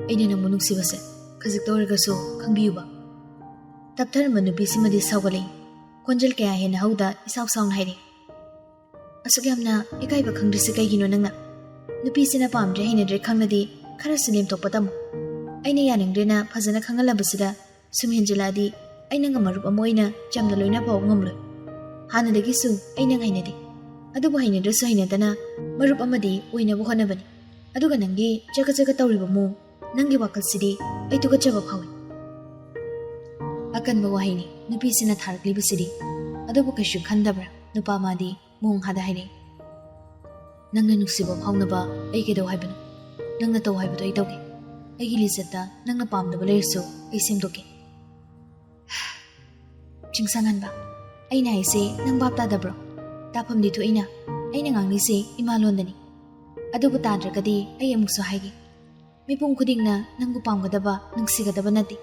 "ꯑꯩꯅ ꯅꯪꯕꯨ ꯅꯨꯡꯁꯤꯕꯁꯦ ꯈꯖꯤꯛꯇ ꯑꯣꯏꯔꯒꯁꯨ ꯈꯪꯕꯤꯌꯨꯕ"꯫ ꯇꯞꯊꯔꯝꯕ ꯅꯨꯄꯤꯁꯤꯃꯗꯤ ꯁꯥꯎꯒꯠꯂꯛꯏ꯫ ꯈꯣꯟꯖꯦꯜ ꯀꯌꯥ ꯍꯦꯟꯅ ꯍꯧꯗ ꯏꯁꯥꯎ ꯁꯥꯎꯅ ꯍꯥꯏꯔꯛꯏ, "ꯑꯁꯨꯛ ꯌꯥꯝꯅ ꯏꯀꯥꯏꯕ ꯈꯪꯗ꯭ꯔꯤꯁꯤ ꯀꯩꯒꯤꯅꯣ ꯅꯪꯅ? ꯅꯨꯄꯤꯁꯤꯅ ꯄꯥꯝꯗ꯭ꯔꯦ ꯍꯩꯅꯗ꯭ꯔꯦ ꯈꯪꯂꯗꯤ ꯈꯔꯁꯨ ꯂꯦꯝꯊꯣꯛꯄ ꯇꯝꯃꯨ꯫ ꯑꯩꯅ ꯌꯥꯅꯤꯡꯗ꯭ꯔꯦꯅ ꯐꯖꯅ ꯈꯪꯍꯜꯂꯕꯁꯤꯗ ꯁꯨꯝ ꯍꯦꯟꯖꯤꯜꯂꯛꯑꯗꯤ ꯑꯩ ꯅꯪꯒ ꯃꯔꯨꯞ ꯑꯃ ꯑꯣꯏꯅ ꯆꯝꯅ ꯂꯣꯏꯅꯕ ꯐꯥꯎ ꯉꯝꯂꯣꯏ꯫ ꯍꯥꯟꯅꯗꯒꯤꯁꯨ ꯑꯩ ꯅꯪ ꯍꯩꯅꯗꯦ꯫ ꯑꯗꯨꯕꯨ ꯍꯩꯅꯗ꯭ꯔꯁꯨ ꯍꯩꯅꯗꯅ ꯃꯔꯨꯞ ꯑꯃꯗꯤ ꯑꯣꯏꯅꯕ ꯍꯣꯠꯅꯕꯅꯤ꯫ ꯑꯗꯨꯒ ꯅꯪꯒꯤ ꯆꯒꯠ ꯆꯒꯠ ꯇꯧꯔꯤꯕ ꯃꯑꯣꯡ, ꯅꯪꯒꯤ ꯋꯥꯈꯜꯁꯤꯗꯤ ꯑꯩ ꯇꯨꯀꯠꯆꯕ ꯐꯥꯎꯏ"꯫ ꯑꯀꯟꯕ ꯋꯥꯍꯩꯅꯤ ꯅꯨꯄꯤꯁꯤꯅ ꯊꯥꯔꯛꯂꯤꯕꯁꯤꯗꯤ꯫ ꯑꯗꯨꯕꯨ ꯀꯩꯁꯨ ꯈꯟꯗꯕ꯭ꯔꯥ ꯅꯨꯄꯥ ꯃꯥꯗꯤ? ꯃꯣꯡ ꯍꯥꯗ ꯍꯥꯏꯔꯛꯏ, "ꯅꯪꯅ ꯅꯨꯡꯁꯤꯕ ꯐꯥꯎꯅꯕ ꯑꯩ ꯀꯩꯗꯧ ꯍꯥꯏꯕꯅꯣ? ꯅꯪꯅ ꯇꯧ ꯍꯥꯏꯕꯗꯣ ꯑꯩ ꯇꯧꯒꯦ꯫ ꯑꯩꯒꯤ ꯂꯤꯆꯠꯇ ꯅꯪꯅ ꯄꯥꯝꯗꯕ ꯂꯩꯔꯁꯨ ꯑꯩ ꯁꯦꯝꯗꯣꯛꯀꯦ"꯫ ꯆꯤꯡꯁꯥꯡꯍꯟꯕ, ꯑꯩꯅ ꯍꯥꯏꯁꯦ ꯅꯪ ꯚꯥꯞ ꯇꯥꯗꯕ꯭ꯔꯣ? ꯇꯥꯐꯝꯗꯤ ꯊꯣꯛꯏꯅ, ꯑꯩꯅ ꯉꯥꯡꯂꯤꯁꯦ ꯏꯃꯥ ꯂꯣꯟꯗꯅꯤ꯫ ꯑꯗꯨꯕꯨ ꯇꯥꯗ꯭ꯔꯒꯗꯤ ꯑꯩ ꯑꯃꯨꯛꯁꯨ ꯍꯥꯏꯒꯦ꯫ ꯃꯤꯄꯨꯝ ꯈꯨꯗꯤꯡꯅ ꯅꯪꯕꯨ ꯄꯥꯝꯒꯗꯕ, ꯅꯨꯡꯁꯤꯒꯗꯕ ꯅꯠꯇꯦ꯫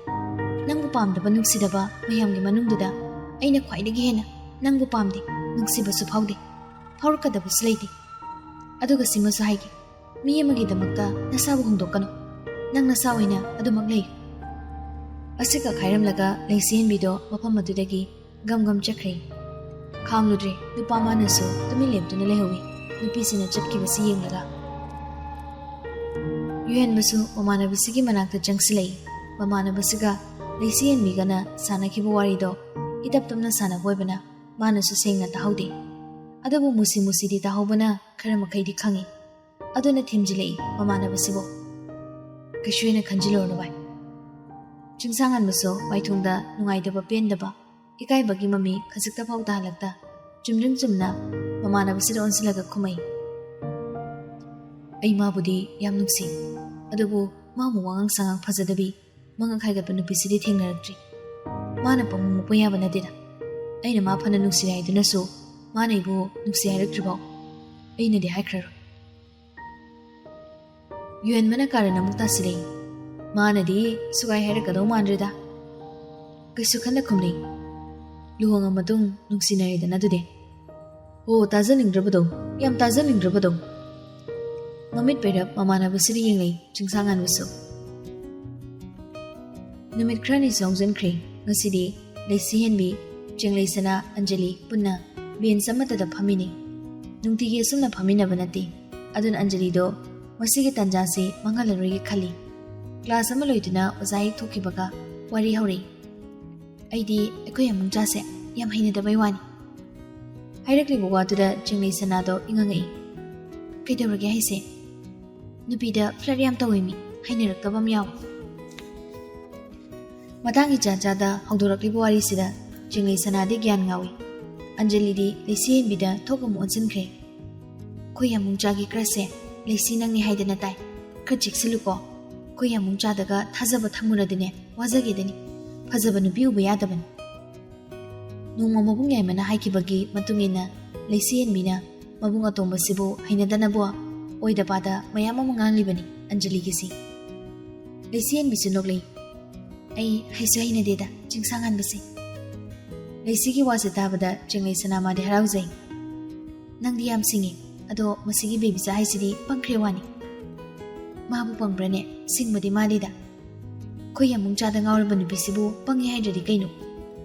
ꯅꯪꯕꯨ ꯄꯥꯝꯗꯕ, ꯅꯨꯡꯁꯤꯗꯕ ꯃꯌꯥꯝꯒꯤ ꯃꯅꯨꯡꯗꯨꯗ ꯑꯩꯅ ꯈ꯭ꯋꯥꯏꯗꯒꯤ ꯍꯦꯟꯅ ꯅꯪꯕꯨ ꯄꯥꯝꯗꯦ, ꯅꯨꯡꯁꯤꯕꯁꯨ ꯐꯥꯎꯗꯦ, ꯐꯥꯎꯔꯛꯀꯗꯕꯁꯨ ꯂꯩꯇꯦ꯫ ꯑꯗꯨꯒ ꯁꯤꯃꯁꯨ ꯍꯥꯏꯒꯦ, ꯃꯤ ꯑꯃꯒꯤꯗꯃꯛꯇ ꯅꯁꯥꯕꯨ ꯍꯣꯡꯗꯣꯛꯀꯅꯨ, ꯅꯪ ꯅꯁꯥ ꯑꯣꯏꯅ ꯑꯗꯨꯃꯛ ꯂꯩꯌꯨ꯫ ꯑꯁꯤꯈꯛ ꯍꯥꯏꯔꯝꯂꯒ ꯂꯩꯆꯦꯍꯟꯕꯤꯗꯣ ꯃꯐꯝ ꯑꯗꯨꯗꯒꯤ ꯒꯝ ꯒꯝ ꯆꯠꯈ꯭ꯔꯦ꯫ ꯈꯥꯡꯂꯨꯗ꯭ꯔꯦ, ꯅꯨꯄꯥ ꯃꯥꯅꯁꯨ ꯇꯨꯃꯤꯟ ꯂꯦꯞꯇꯨꯅ ꯂꯩꯍꯧꯏ, ꯅꯨꯄꯤꯁꯤꯅ ꯆꯠꯈꯤꯕꯁꯤ ꯌꯦꯡꯂꯒ꯫ ꯌꯨꯍꯦꯟꯕꯁꯨ ꯃꯃꯥꯟꯅꯕꯁꯤꯒꯤ ꯃꯅꯥꯛꯇ ꯆꯪꯁꯤꯜꯂꯛꯏ꯫ ꯃꯃꯥꯟꯅꯕꯁꯤꯒ ꯂꯩꯆꯦꯍꯟꯕꯤꯒꯅ ꯁꯥꯟꯅꯈꯤꯕ ꯋꯥꯔꯤꯗꯣ ꯏꯇꯞ ꯇꯞꯅ ꯁꯥꯟꯅꯕ ꯑꯣꯏꯕꯅ ꯃꯥꯅꯁꯨ ꯁꯦꯡꯅ ꯇꯥꯍꯧꯗꯦ꯫ ꯑꯗꯨꯕꯨ ꯃꯨꯁꯤ ꯃꯨꯁꯤꯗꯤ ꯇꯥꯍꯧꯕꯅ ꯈꯔ ꯃꯈꯩꯗꯤ ꯈꯪꯏ꯫ ꯑꯗꯨꯅ ꯊꯦꯝꯖꯤꯜꯂꯛꯏ ꯃꯃꯥꯟꯅꯕꯁꯤꯕꯨ꯫ "ꯀꯩꯁꯨ ꯍꯦꯟꯅ ꯈꯟꯖꯤꯜꯂꯨꯔꯅꯨ ꯚꯥꯏ꯫" ꯆꯤꯡꯁꯥꯡꯍꯟꯕꯁꯨ ꯃꯥꯏꯊꯣꯡꯗ ꯅꯨꯡꯉꯥꯏꯇꯕ, ꯄꯦꯟꯗꯕ, ꯏꯀꯥꯏꯕꯒꯤ ꯃꯃꯤ ꯈꯖꯤꯛꯇ ꯐꯥꯎ ꯇꯥꯍꯜꯂꯛꯇ ꯆꯨꯝꯗ꯭ꯔꯤꯡ ꯆꯨꯝꯅ ꯃꯃꯥꯟꯅꯕꯁꯤꯗ ꯑꯣꯟꯁꯤꯜꯂꯒ ꯈꯨꯝꯃꯛꯏ꯫ "ꯑꯩ ꯃꯥꯕꯨꯗꯤ ꯌꯥꯝ ꯅꯨꯡꯁꯤ, ꯑꯗꯨꯕꯨ ꯃꯥꯕꯨ ꯋꯥꯉꯥꯡ ꯁꯉꯥꯡ ꯐꯖꯗꯕꯤ, ꯃꯉꯛ ꯍꯥꯏꯒꯠꯄ ꯅꯨꯄꯤꯁꯤꯗꯤ ꯊꯦꯡꯅꯔꯛꯇ꯭ꯔꯤ꯫ ꯃꯥꯅ ꯄꯪꯃꯨ ꯃꯨꯛꯄ ꯌꯥꯕ ꯅꯠꯇꯦꯗ꯫ ꯑꯩꯅ ꯃꯥ ꯐꯅ ꯅꯨꯡꯁꯤ ꯍꯥꯏꯗꯨꯅꯁꯨ ꯃꯥꯅ ꯑꯩꯕꯨ ꯅꯨꯡꯁꯤ ꯍꯥꯏꯔꯛꯇ꯭ꯔꯤꯐꯥꯎ ꯑꯩꯅꯗꯤ ꯍꯥꯏꯈ꯭ꯔꯔꯣꯏ꯫" ꯌꯨꯍꯦꯟꯕꯅ ꯀꯥꯔꯟ ꯑꯃꯨꯛ ꯇꯥꯁꯤꯜꯂꯛꯏ꯫ ꯃꯥꯅꯗꯤ ꯁꯨꯒꯥꯏ ꯍꯥꯏꯔꯛꯀꯗꯧ ꯃꯥꯟꯗ꯭ꯔꯦꯗ꯫ ꯀꯩꯁꯨ ꯈꯟꯗ ꯈꯨꯝꯂꯩ꯫ "ꯂꯨꯍꯣꯡꯉ ꯃꯇꯨꯡ ꯅꯨꯡꯁꯤꯅꯔꯦꯗꯅ ꯑꯗꯨꯗꯤ꯫" "ꯑꯣ, ꯇꯥꯖꯅꯤꯡꯗ꯭ꯔꯕꯗꯣ, ꯌꯥꯝ ꯇꯥꯖꯅꯤꯡꯗ꯭ꯔꯕꯗꯣ꯫" ꯃꯃꯤꯠ ꯄꯩꯔꯞ ꯃꯃꯥꯟꯅꯕꯁꯤꯗ ꯌꯦꯡꯂꯩ ꯆꯤꯡꯁꯥꯡꯉꯥꯟꯕꯁꯨ꯫ ꯅꯨꯃꯤꯠ ꯈꯔꯅꯤꯁꯨ ꯍꯧꯖꯤꯟꯈ꯭ꯔꯦ꯫ ꯉꯁꯤꯗꯤ ꯂꯩꯁꯤꯍꯦꯟꯕꯤ, ꯆꯦꯡꯂꯩꯁꯅꯥ, ꯑꯟꯖꯂꯤ ꯄꯨꯟꯅ ꯕꯦꯟꯁ ꯑꯃꯠꯇꯗ ꯐꯝꯃꯤꯅꯤ꯫ ꯅꯨꯡꯇꯤꯒꯤ ꯑꯁꯨꯝꯅ ꯐꯝꯃꯤꯟꯅꯕ ꯅꯠꯇꯦ꯫ ꯑꯗꯨꯅ ꯑꯟꯖꯂꯤꯗꯣ ꯃꯁꯤꯒꯤ ꯇꯥꯟꯖꯥꯁꯤ ꯃꯥꯡꯍꯜꯂꯔꯣꯏꯒꯦ ꯈꯜꯂꯤ꯫ ꯀ꯭ꯂꯥꯁ ꯑꯃ ꯂꯣꯏꯗꯨꯅ ꯑꯣꯖꯥ ꯍꯦꯛ ꯊꯣꯛꯈꯤꯕꯒ ꯋꯥꯔꯤ ꯍꯧꯔꯛꯏ꯫ "ꯑꯩꯗꯤ ꯑꯩꯈꯣꯏ ꯑꯃꯨꯡꯆꯥꯁꯦ ꯌꯥꯝ ꯍꯩꯅꯗꯕꯩ ꯋꯥꯅꯤ꯫" ꯍꯥꯏꯔꯛꯂꯤꯕ ꯋꯥꯗꯨꯗ ꯆꯤꯡꯂꯩ ꯁꯅꯥꯗꯣ ꯏꯉꯛ ꯉꯛꯏ꯫ "ꯀꯩꯗꯧꯔꯒꯦ ꯍꯥꯏꯁꯦ? ꯅꯨꯄꯤꯗ ꯐ꯭ꯂꯔꯠ ꯌꯥꯝ ꯇꯧꯋꯦ ꯃꯤ, ꯍꯩꯅꯔꯛꯇꯕ ꯑꯃ ꯌꯥꯎꯋꯦ꯫" ꯃꯇꯥꯡ ꯏꯆꯥ ꯆꯥꯗ ꯍꯧꯗꯣꯔꯛꯂꯤꯕ ꯋꯥꯔꯤꯁꯤꯗ ꯆꯤꯡꯂꯩ ꯁꯅꯥꯗꯤ ꯒ꯭ꯌꯥꯟ ꯉꯥꯎꯏ꯫ ꯑꯟꯖꯂꯤꯗꯤ ꯂꯩꯁꯤ ꯍꯦꯟꯕꯤꯗ ꯊꯣꯛ ꯑꯃꯨꯛ ꯑꯣꯟꯁꯤꯟꯈ꯭ꯔꯦ꯫ "ꯑꯩꯈꯣꯏ ꯑꯃꯨꯡꯆꯥꯒꯤ ꯀ꯭ꯔꯁꯁꯦ ꯂꯩꯁꯤ ꯅꯪꯅꯤ ꯍꯥꯏꯗꯅ ꯇꯥꯏ꯫ ꯈꯔ ꯆꯦꯛꯁꯤꯜꯂꯨꯀꯣ꯫ ꯑꯩꯈꯣꯏ ꯑꯃꯨꯡꯆꯥꯗꯒ ꯊꯥꯖꯕ ꯊꯝꯃꯨꯔꯗꯤꯅꯦ ꯋꯥꯖꯒꯦꯗꯅꯤ꯫ ꯐꯖꯕ ꯅꯨꯄꯤ ꯎꯕ ꯌꯥꯗꯕꯅꯤ꯫" ꯅꯣꯡꯃ ꯃꯕꯨꯡ ꯌꯥꯏꯃꯅ ꯍꯥꯏꯈꯤꯕꯒꯤ ꯃꯇꯨꯡ ꯏꯟꯅ ꯂꯩꯁꯤꯌꯦꯟꯕꯤꯅ ꯃꯕꯨꯡ ꯑꯇꯣꯝꯕꯁꯤꯕꯨ ꯍꯩꯅꯗꯅꯕ ꯑꯣꯏꯗ ꯄꯥꯗ ꯃꯌꯥꯝ ꯑꯃ ꯉꯥꯡꯂꯤꯕꯅꯤ ꯑꯟꯖꯂꯤꯒꯤꯁꯤ꯫ ꯂꯩꯁꯤꯌꯦꯟꯕꯤꯁꯨ ꯅꯣꯛꯂꯛꯏ꯫ "ꯑꯩ ꯍꯩꯁꯨ ꯍꯩꯅꯗꯦꯗ ꯆꯤꯡꯁꯥꯡꯍꯟꯕꯁꯦ꯫" ꯂꯩꯁꯤꯒꯤ ꯋꯥꯁꯦ ꯇꯥꯕꯗ ꯆꯤꯡꯂꯩ ꯁꯅꯥꯃꯥꯗꯤ ꯍꯔꯥꯎꯖꯩ꯫ "ꯅꯪꯗꯤ ꯌꯥꯝ ꯁꯤꯡꯉꯤ, ꯑꯗꯣ ꯃꯁꯤꯒꯤ ꯕꯦꯕꯤꯆꯥ ꯍꯥꯏꯁꯤꯗꯤ ꯄꯪꯈ꯭ꯔꯦ ꯋꯥꯅꯤ꯫" "ꯃꯥꯕꯨ ꯄꯪꯕ꯭ꯔꯅꯦ? ꯁꯤꯡꯕꯗꯤ ꯃꯥꯜꯂꯤꯗ꯫ ꯑꯩꯈꯣꯏ ꯌꯥꯝꯕꯨꯡ ꯆꯥꯗ ꯉꯥꯎꯔꯕ ꯅꯨꯄꯤꯁꯤꯕꯨ ꯄꯪꯉꯦ ꯍꯥꯏꯗ꯭ꯔꯗꯤ ꯀꯩꯅꯣ?"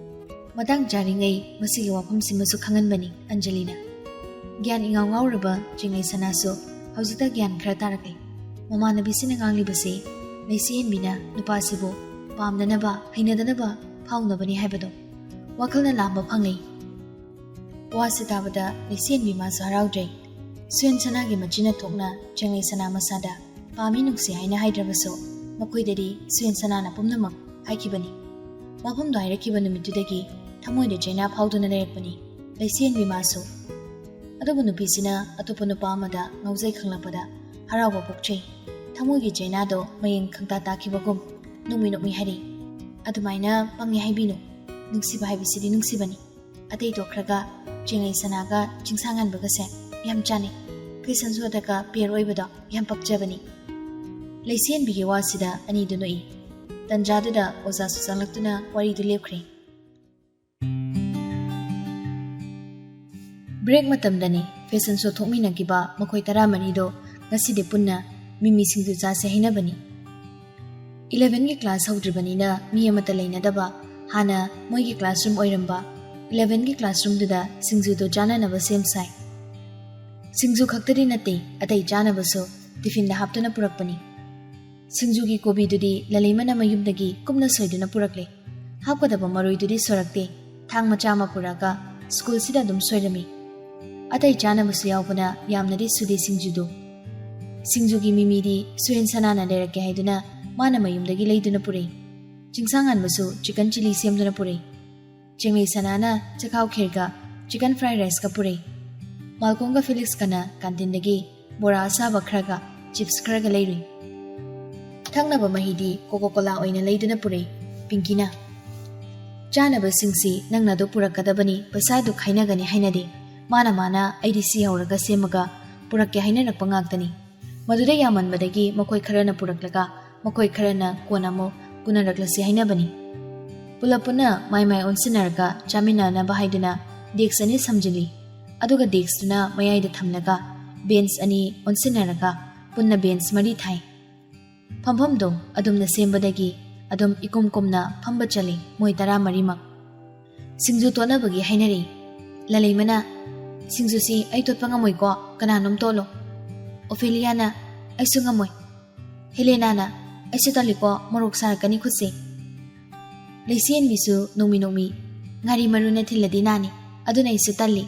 ꯃꯇꯥꯡ ꯆꯥꯔꯤꯉꯩ ꯃꯁꯤꯒꯤ ꯋꯥꯐꯝꯁꯤꯃꯁꯨ ꯈꯪꯍꯟꯕꯅꯤ ꯑꯟꯖꯂꯤꯅ꯫ ꯒ꯭ꯌꯥꯟ ꯏꯉꯥꯎ ꯉꯥꯎꯔꯕ ꯆꯤꯡꯂꯩ ꯁꯅꯥꯁꯨ ꯍꯧꯖꯤꯛꯇ ꯒ꯭ꯌꯥꯟ ꯈꯔ ꯇꯥꯔꯛꯂꯦ꯫ ꯃꯃꯥꯟꯅꯕꯤꯁꯤꯅ ꯉꯥꯡꯂꯤꯕꯁꯤ ꯂꯩꯁꯤꯌꯦꯟꯕꯤꯅ ꯅꯨꯄꯥꯁꯤꯕꯨ ꯄꯥꯝꯗꯅꯕ, ꯍꯩꯅꯗꯅꯕ ꯐꯥꯎꯅꯕꯅꯤ ꯍꯥꯏꯕꯗꯣ ꯋꯥꯈꯜꯅ ꯂꯥꯝꯕ ꯐꯪꯂꯦ꯫ ꯋꯥꯁꯤ ꯇꯥꯕꯗ ꯂꯩꯁꯤꯌꯦꯟꯕꯤ ꯃꯥꯁꯨ ꯍꯔꯥꯎꯗ꯭ꯔꯦ꯫ ꯁꯨꯌꯦꯟ ꯁꯅꯥꯒꯤ ꯃꯆꯤꯟꯅ ꯊꯣꯛꯅ ꯆꯤꯡꯂꯩ ꯁꯅꯥ ꯃꯁꯥꯗ ꯄꯥꯝꯃꯤ ꯅꯨꯡꯁꯤ ꯍꯥꯏꯅ ꯍꯥꯏꯗ꯭ꯔꯕꯁꯨ ꯃꯈꯣꯏꯗꯗꯤ ꯁꯨꯌꯦꯟ ꯁꯅꯥꯅ ꯄꯨꯝꯅꯃꯛ ꯍꯥꯏꯈꯤꯕꯅꯤ꯫ ꯋꯥꯐꯝꯗꯣ ꯍꯥꯏꯔꯛꯈꯤꯕ ꯅꯨꯃꯤꯠꯇꯨꯗꯒꯤ ꯊꯃꯣꯏꯗ ꯆꯩꯅꯥ ꯐꯥꯎꯗꯨꯅ ꯂꯩꯔꯛꯄꯅꯤ ꯂꯩꯁꯤꯌꯦꯟꯕꯤ ꯃꯥꯁꯨ꯫ ꯑꯗꯨꯕꯨ ꯅꯨꯄꯤꯁꯤꯅ ꯑꯇꯣꯞꯄ ꯅꯨꯄꯥ ꯑꯃꯗ ꯉꯥꯎꯖꯩ ꯈꯪꯂꯛꯄꯗ ꯍꯔꯥꯎꯕ ꯄꯣꯛꯆꯩ꯫ ꯊꯃꯣꯏꯒꯤ ꯆꯩꯅꯥꯗꯣ ꯃꯌꯦꯡ ꯈꯪꯇꯥ ꯇꯥꯈꯤꯕꯒꯨꯝ ꯅꯣꯛꯃꯤ ꯅꯣꯛꯃꯤ ꯍꯥꯏꯔꯤ, "ꯑꯗꯨꯃꯥꯏꯅ ꯄꯪꯉꯦ ꯍꯥꯏꯕꯤꯅꯨ꯫ ꯅꯨꯡꯁꯤꯕ ꯍꯥꯏꯕꯁꯤꯗꯤ ꯅꯨꯡꯁꯤꯕꯅꯤ꯫ ꯑꯇꯩ ꯇꯣꯛꯈ꯭ꯔꯒ ꯆꯤꯡꯂꯩ ꯁꯅꯥꯒ ꯆꯤꯡꯁꯥꯡꯍꯟꯕꯒꯁꯦ ꯌꯥꯝ ꯆꯥꯟꯅꯩ꯫ ꯐꯦꯁꯟ ꯁꯣꯗꯒ ꯄꯦꯌꯔ ꯑꯣꯏꯕꯗꯣ ꯌꯥꯝ ꯄꯛꯆꯕꯅꯤ꯫" ꯂꯩꯁꯦꯟꯕꯤꯒꯤ ꯋꯥꯁꯤꯗ ꯑꯅꯤꯗꯨ ꯅꯣꯛꯏ꯫ ꯇꯟꯖꯥꯗꯨꯗ ꯑꯣꯖꯥꯁꯨ ꯆꯪꯂꯛꯇꯨꯅ ꯋꯥꯔꯤꯗꯨ ꯂꯦꯞꯈ꯭ꯔꯦ꯫ ꯕ꯭ꯔꯦꯛ ꯃꯇꯝꯗꯅꯤ ꯐꯦꯁꯟ ꯁꯣ ꯊꯣꯛꯃꯤꯟꯅꯈꯤꯕ ꯃꯈꯣꯏ ꯇꯔꯥꯃꯔꯤꯗꯣ ꯉꯁꯤꯗꯤ ꯄꯨꯟꯅ ꯃꯤꯃꯤ ꯁꯤꯡꯖꯨ ꯆꯥꯁꯦ ꯍꯥꯏꯅꯕꯅꯤ꯫ ꯏꯂꯦꯚꯦꯟꯒꯤ ꯀ꯭ꯂꯥꯁ ꯍꯧꯗ꯭ꯔꯤꯕꯅꯤꯅ ꯃꯤ ꯑꯃꯠꯇ ꯂꯩꯅꯗꯕ ꯍꯥꯟꯅ ꯃꯣꯏꯒꯤ ꯀ꯭ꯂꯥꯁꯔꯨꯝ ꯑꯣꯏꯔꯝꯕ ꯏꯂꯦꯚꯦꯟꯒꯤ ꯀ꯭ꯂꯥꯁꯔꯨꯝꯗꯨꯗ ꯁꯤꯡꯖꯨꯗꯣ ꯆꯥꯅꯅꯕ ꯁꯦꯝ ꯁꯥꯏ꯫ ꯁꯤꯡꯖꯨ ꯈꯛꯇꯗꯤ ꯅꯠꯇꯦ, ꯑꯇꯩ ꯆꯥꯅꯕꯁꯨ ꯇꯤꯐꯤꯟꯗ ꯍꯥꯞꯇꯨꯅ ꯄꯨꯔꯛꯄꯅꯤ꯫ ꯁꯤꯡꯖꯨꯒꯤ ꯀꯣꯕꯤꯗꯨꯗꯤ ꯂꯂꯩꯃꯅ ꯃꯌꯨꯝꯗꯒꯤ ꯀꯨꯞꯅ ꯁꯣꯏꯗꯨꯅ ꯄꯨꯔꯛꯂꯦ꯫ ꯍꯥꯞꯀꯗꯕ ꯃꯔꯣꯏꯗꯨꯗꯤ ꯁꯣꯔꯛꯇꯦ, ꯊꯥꯡ ꯃꯆꯥ ꯑꯃ ꯄꯨꯔꯛꯑꯒ ꯁ꯭ꯀꯨꯜꯁꯤꯗ ꯑꯗꯨꯝ ꯁꯣꯏꯔꯝꯃꯤ꯫ ꯑꯇꯩ ꯆꯥꯅꯕꯁꯨ ꯌꯥꯎꯕꯅ ꯌꯥꯝꯅꯗꯤ ꯁꯨꯗꯦ ꯁꯤꯡꯖꯨꯗꯨ꯫ ꯁꯤꯡꯖꯨꯒꯤ ꯃꯤꯃꯤꯗꯤ ꯁꯨꯔꯦꯟ ꯁꯅꯥꯅ ꯂꯩꯔꯛꯀꯦ ꯍꯥꯏꯗꯨꯅ ꯃꯥꯅ ꯃꯌꯨꯝꯗꯒꯤ ꯂꯩꯗꯨꯅ ꯄꯨꯔꯛꯏ꯫ ꯆꯤꯡꯁꯥꯡꯍꯟꯕꯁꯨ ꯆꯤꯀꯟ ꯆꯤꯂꯤ ꯁꯦꯝꯗꯨꯅ ꯄꯨꯔꯛꯏ꯫ ꯆꯤꯡꯂꯩ ꯁꯅꯥꯅ ꯆꯥꯛꯈꯥꯎ ꯈꯦꯔꯒ ꯆꯤꯀꯟ ꯐ꯭ꯔꯥꯏ ꯔꯥꯏꯁꯀ ꯄꯨꯔꯛꯏ꯫ ꯃꯥꯜꯀꯣꯝꯒ ꯐꯤꯂꯤꯛꯁꯀꯅ ꯀꯥꯟꯇꯤꯟꯗꯒꯤ ꯕꯣꯔꯥ ꯑꯁꯥꯕ ꯈꯔꯒ ꯆꯤꯞꯁ ꯈꯔꯒ ꯂꯩꯔꯨꯏ꯫ ꯊꯛꯅꯕ ꯃꯍꯤꯗꯤ ꯀꯣꯀꯣ ꯀꯣꯂꯥ ꯑꯣꯏꯅ ꯂꯩꯗꯨꯅ ꯄꯨꯔꯛꯏ ꯄꯤꯡꯀꯤꯅ꯫ ꯆꯥꯅꯕꯁꯤꯡꯁꯤ ꯅꯪꯅ ꯑꯗꯨ ꯄꯨꯔꯛꯀꯗꯕꯅꯤ, ꯄꯩꯁꯥꯗꯨ ꯈꯥꯏꯅꯒꯅꯤ ꯍꯥꯏꯅꯗꯦ꯫ ꯃꯥꯅ ꯃꯥꯅ ꯑꯩꯗꯤ ꯁꯤ ꯍꯧꯔꯒ ꯁꯦꯝꯃꯒ ꯄꯨꯔꯛꯀꯦ ꯍꯥꯏꯅꯔꯛꯄ ꯉꯥꯛꯇꯅꯤ꯫ ꯃꯗꯨꯗ ꯌꯥꯝꯃꯟꯕꯗꯒꯤ ꯃꯈꯣꯏ ꯈꯔꯅ ꯄꯨꯔꯛꯂꯒ ꯃꯈꯣꯏ ꯈꯔꯅ ꯀꯣꯟꯅ ꯑꯃꯨꯛ ꯄꯨꯅꯔꯛꯂꯁꯤ ꯍꯥꯏꯅꯕꯅꯤ꯫ ꯄꯨꯂꯞ ꯄꯨꯟꯅ ꯃꯥꯏ ꯃꯥꯏ ꯑꯣꯟꯁꯤꯟꯅꯔꯒ ꯆꯥꯃꯤꯟꯅꯅꯕ ꯍꯥꯏꯗꯨꯅ ꯗꯦꯛꯁ ꯑꯅꯤ ꯁꯝꯖꯤꯜꯂꯤ꯫ ꯑꯗꯨꯒ ꯗꯦꯛꯁꯇꯨꯅ ꯃꯌꯥꯏꯗ ꯊꯝꯂꯒ ꯕꯦꯟꯁ ꯑꯅꯤ ꯑꯣꯟꯁꯤꯟꯅꯔꯒ ꯄꯨꯟꯅ ꯕꯦꯟꯁ ꯃꯔꯤ ꯊꯥꯏ꯫ ꯐꯝꯐꯝꯗꯣ ꯑꯗꯨꯝꯅ ꯁꯦꯝꯕꯗꯒꯤ ꯑꯗꯨꯝ ꯏꯀꯨꯝ ꯀꯨꯝꯅ ꯐꯝꯕ ꯆꯠꯂꯤ ꯃꯣꯏ ꯇꯔꯥꯃꯔꯤꯃꯛ꯫ ꯁꯤꯡꯖꯨ ꯇꯣꯠꯅꯕꯒꯤ ꯍꯥꯏꯅꯔꯤ꯫ ꯂꯂꯩꯃꯅ, "ꯁꯤꯡꯖꯨꯁꯤ ꯑꯩ ꯇꯣꯠꯄ ꯉꯝꯃꯣꯏꯀꯣ, ꯀꯅꯥꯅꯣꯝ ꯇꯣꯠꯂꯣ꯫" ꯑꯣꯐꯦꯂꯤꯌꯥꯅ, "ꯑꯩꯁꯨ ꯉꯝꯃꯣꯏ꯫" ꯍꯦꯂꯦꯅꯥꯅ, "ꯑꯩꯁꯨ ꯇꯜꯂꯤꯀꯣ, ꯃꯣꯔꯣꯛ ꯁꯥꯔꯛꯀꯅꯤ ꯈꯨꯠꯁꯦ꯫" ꯂꯩꯁꯦꯟꯕꯤꯁꯨ ꯅꯣꯡꯃꯤ ꯅꯣꯡꯃꯤ, "ꯉꯥꯔꯤ ꯃꯔꯨꯅ ꯊꯤꯜꯂꯗꯤ ꯅꯥꯅꯤ, ꯑꯗꯨꯅ ꯑꯩꯁꯨ ꯇꯜꯂꯤ꯫"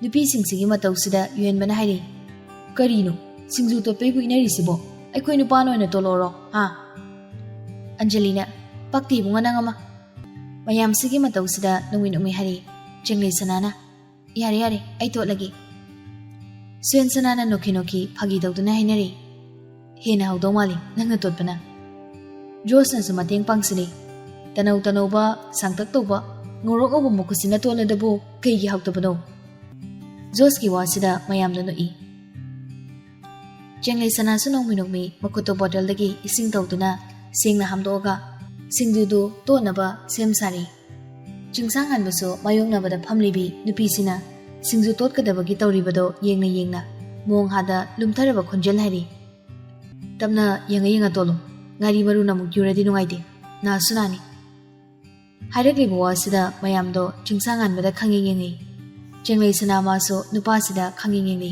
ꯅꯨꯄꯤꯁꯤꯡꯁꯤꯒꯤ ꯃꯇꯧꯁꯤꯗ ꯌꯨꯍꯦꯟꯕꯅ ꯍꯥꯏꯔꯤ, "ꯀꯔꯤꯅꯣ, ꯁꯤꯡꯖꯨ ꯇꯣꯠꯄꯩꯕꯨ ꯏꯅꯔꯤꯁꯤꯕꯣ? ꯑꯩꯈꯣꯏ ꯅꯨꯄꯥꯅ ꯑꯣꯏꯅ ꯇꯣꯠꯂꯛꯑꯣꯔꯣ, ꯍꯥ?" ꯑꯟꯖꯂꯤꯅ, "ꯄꯛꯇꯦ ꯏꯕꯨꯡꯉꯣ ꯅꯪ ꯑꯃ꯫" ꯃꯌꯥꯝꯁꯤꯒꯤ ꯃꯇꯧꯁꯤꯗ ꯅꯣꯡꯃꯤ ꯅꯣꯡꯃꯤ ꯍꯥꯏꯔꯤ꯫ ꯆꯦꯡꯂꯩ ꯁꯅꯥꯅ, "ꯌꯥꯔꯦ, ꯌꯥꯔꯦ, ꯑꯩ ꯇꯣꯠꯂꯒꯦ꯫" ꯁꯨꯍꯦꯟ ꯁꯅꯥꯅ ꯅꯣꯛꯈꯤ ꯅꯣꯛꯈꯤ ꯐꯥꯒꯤ ꯇꯧꯗꯨꯅ ꯍꯥꯏꯅꯔꯤ꯫ "ꯍꯦꯟꯅ ꯍꯥꯎꯗꯧ ꯃꯥꯜꯂꯤ ꯅꯪꯅ ꯇꯣꯠꯄꯅ꯫" ꯖꯣꯁꯅꯁꯨ ꯃꯇꯦꯡ ꯄꯥꯡꯁꯤꯜꯂꯤ꯫ "ꯇꯅꯧ ꯇꯅꯧꯕ, ꯁꯥꯡꯇꯛ ꯇꯧꯕ, ꯉꯧꯔꯣꯛ ꯉꯧꯕ ꯃꯈꯨꯠꯁꯤꯅ ꯇꯣꯠꯂꯗꯕꯨ ꯀꯩꯒꯤ ꯍꯥꯎꯇꯕꯅꯣ?" ꯖꯣꯁꯀꯤ ꯋꯥꯁꯤꯗ ꯃꯌꯥꯝꯗ ꯅꯣꯛꯏ꯫ ꯆꯦꯡꯂꯩ ꯁꯅꯥꯁꯨ ꯅꯣꯡꯃꯤ ꯅꯣꯡꯃꯤ ꯃꯈꯨꯠꯇꯣ ꯕꯣꯇꯜꯗꯒꯤ ꯏꯁꯤꯡ ꯇꯧꯗꯨꯅ ꯁꯦꯡꯅ ꯍꯥꯝꯗꯣꯛꯑꯒ ꯁꯤꯡꯖꯨꯗꯨ ꯇꯣꯠꯅꯕ ꯁꯦꯝ ꯁꯥꯔꯤ꯫ ꯆꯤꯡꯁꯥꯡ ꯉꯥꯟꯕꯁꯨ ꯃꯥꯌꯣꯛꯅꯕꯗ ꯐꯝꯂꯤꯕꯤ ꯅꯨꯄꯤꯁꯤꯅ ꯁꯤꯡꯖꯨ ꯇꯣꯠꯀꯗꯕꯒꯤ ꯇꯧꯔꯤꯕꯗꯣ ꯌꯦꯡꯅ ꯌꯦꯡꯅ ꯃꯣꯡ ꯍꯥꯗ ꯂꯨꯝꯊꯔꯕ ꯈꯣꯟꯖꯦꯜ ꯍꯥꯏꯔꯤ, "ꯇꯞꯅ ꯌꯦꯡꯉ ꯌꯦꯡꯉ ꯇꯣꯠꯂꯣ, ꯉꯥꯔꯤ ꯃꯔꯨꯅ ꯑꯃꯨꯛ ꯌꯨꯔꯗꯤ ꯅꯨꯡꯉꯥꯏꯇꯦ, ꯅꯥꯁꯨ ꯅꯥꯅꯤ꯫" ꯍꯥꯏꯔꯛꯂꯤꯕ ꯋꯥꯁꯤꯗ ꯃꯌꯥꯝꯗꯣ ꯆꯤꯡꯁꯥꯡ ꯉꯥꯟꯕꯗ ꯈꯪꯌꯦꯡ ꯌꯦꯡꯉꯤ꯫ ꯆꯦꯡꯂꯩ ꯁꯅꯥ ꯃꯥꯁꯨ ꯅꯨꯄꯥꯁꯤꯗ ꯈꯪꯌꯦꯡ ꯌꯦꯡꯂꯤ꯫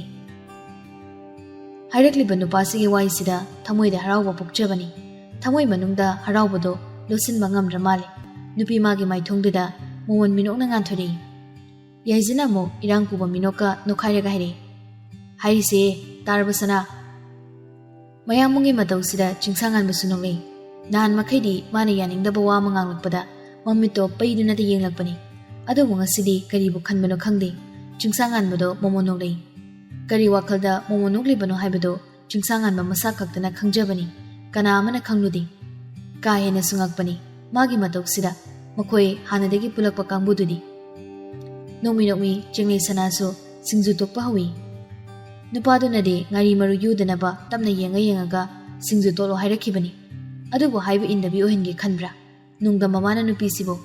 ꯍꯥꯏꯔꯛꯂꯤꯕ ꯅꯨꯄꯥꯁꯤꯒꯤ ꯋꯥꯍꯩꯁꯤꯗ ꯊꯃꯣꯏꯗ ꯍꯔꯥꯎꯕ ꯄꯣꯛꯆꯕꯅꯤ꯫ ꯊꯃꯣꯏ ꯃꯅꯨꯡꯗ ꯍꯔꯥꯎꯕꯗꯣ ꯂꯣꯠꯁꯤꯟꯕ ꯉꯝꯗ꯭ꯔ ꯃꯥꯜꯂꯦ꯫ ꯅꯨꯄꯤ ꯃꯥꯒꯤ ꯃꯥꯏꯊꯣꯡꯗꯨꯗ ꯃꯣꯃꯣꯟ ꯃꯤꯅꯣꯛꯅ ꯉꯥꯟꯊꯣꯔꯛꯏ꯫ ꯌꯥꯏꯖꯅ ꯑꯃꯨꯛ ꯏꯔꯥꯡ ꯄꯨꯕ ꯃꯤꯅꯣꯛꯀ ꯅꯣꯛꯈꯥꯏꯔꯒ ꯍꯥꯏꯔꯛꯏ, "ꯍꯥꯏꯔꯤꯁꯦ ꯇꯥꯔꯕ ꯁꯅꯥ?" ꯃꯌꯥꯝꯕꯨꯡꯒꯤ ꯃꯇꯧꯁꯤꯗ ꯆꯤꯡꯁꯥꯡꯉꯥꯟꯕꯁꯨ ꯅꯣꯛꯂꯛꯏ꯫ ꯅꯍꯥꯟ ꯃꯈꯩꯗꯤ ꯃꯥꯅ ꯌꯥꯅꯤꯡꯗꯕ ꯋꯥ ꯑꯃ ꯉꯥꯡꯂꯛꯄꯗ ꯃꯃꯤꯠꯇꯣ ꯄꯩꯗꯨꯅꯇ ꯌꯦꯡꯂꯛꯄꯅꯤ꯫ ꯑꯗꯨꯕꯨ ꯉꯁꯤꯗꯤ ꯀꯔꯤꯕꯨ ꯈꯟꯕꯅꯣ ꯈꯪꯗꯦ, ꯆꯤꯡꯁꯥꯡꯉꯥꯟꯕꯗꯣ ꯃꯣꯃꯣꯟ ꯅꯣꯛꯂꯛꯏ꯫ ꯀꯔꯤ ꯋꯥꯈꯜꯗ ꯃꯣꯃꯣꯟ ꯅꯣꯛꯂꯤꯕꯅꯣ ꯍꯥꯏꯕꯗꯨ ꯆꯤꯡꯁꯥꯡꯉꯥꯟꯕ ꯃꯁꯥ ꯈꯛꯇꯅ ꯈꯪꯖꯕꯅꯤ꯫ ꯀꯅꯥ ꯑꯃꯅ ꯈꯪꯂꯨꯗꯦ꯫ ꯀꯥ ꯍꯦꯟꯅꯁꯨ ꯉꯛꯄꯅꯤ ꯃꯥꯒꯤ ꯃꯇꯧꯁꯤꯗ꯫ ꯃꯈꯣꯏ ꯍꯥꯟꯅꯗꯒꯤ ꯄꯨꯜꯂꯛꯄ ꯀꯥꯡꯕꯨꯗꯨꯅꯤ꯫ ꯅꯣꯡꯃꯤ ꯅꯣꯡꯃꯤ ꯆꯤꯡꯂꯩ ꯁꯅꯥꯁꯨ ꯁꯤꯡꯖꯨ ꯇꯣꯛꯄ ꯍꯧꯏ꯫ ꯅꯨꯄꯥꯗꯨꯅꯗꯤ ꯉꯥꯔꯤ ꯃꯔꯨ ꯌꯨꯗꯅꯕ ꯇꯞꯅ ꯌꯦꯡꯉ ꯌꯦꯡꯉꯒ ꯁꯤꯡꯖꯨ ꯇꯣꯠꯂꯣ ꯍꯥꯏꯔꯛꯈꯤꯕꯅꯤ꯫ ꯑꯗꯨꯕꯨ ꯍꯥꯏꯕ ꯏꯟꯗꯕꯤ ꯑꯣꯏꯍꯟꯒꯦ ꯈꯟꯕ꯭ꯔꯥ? ꯅꯨꯡꯗꯝꯕ ꯃꯥꯅ ꯅꯨꯄꯤꯁꯤꯕꯨ꯫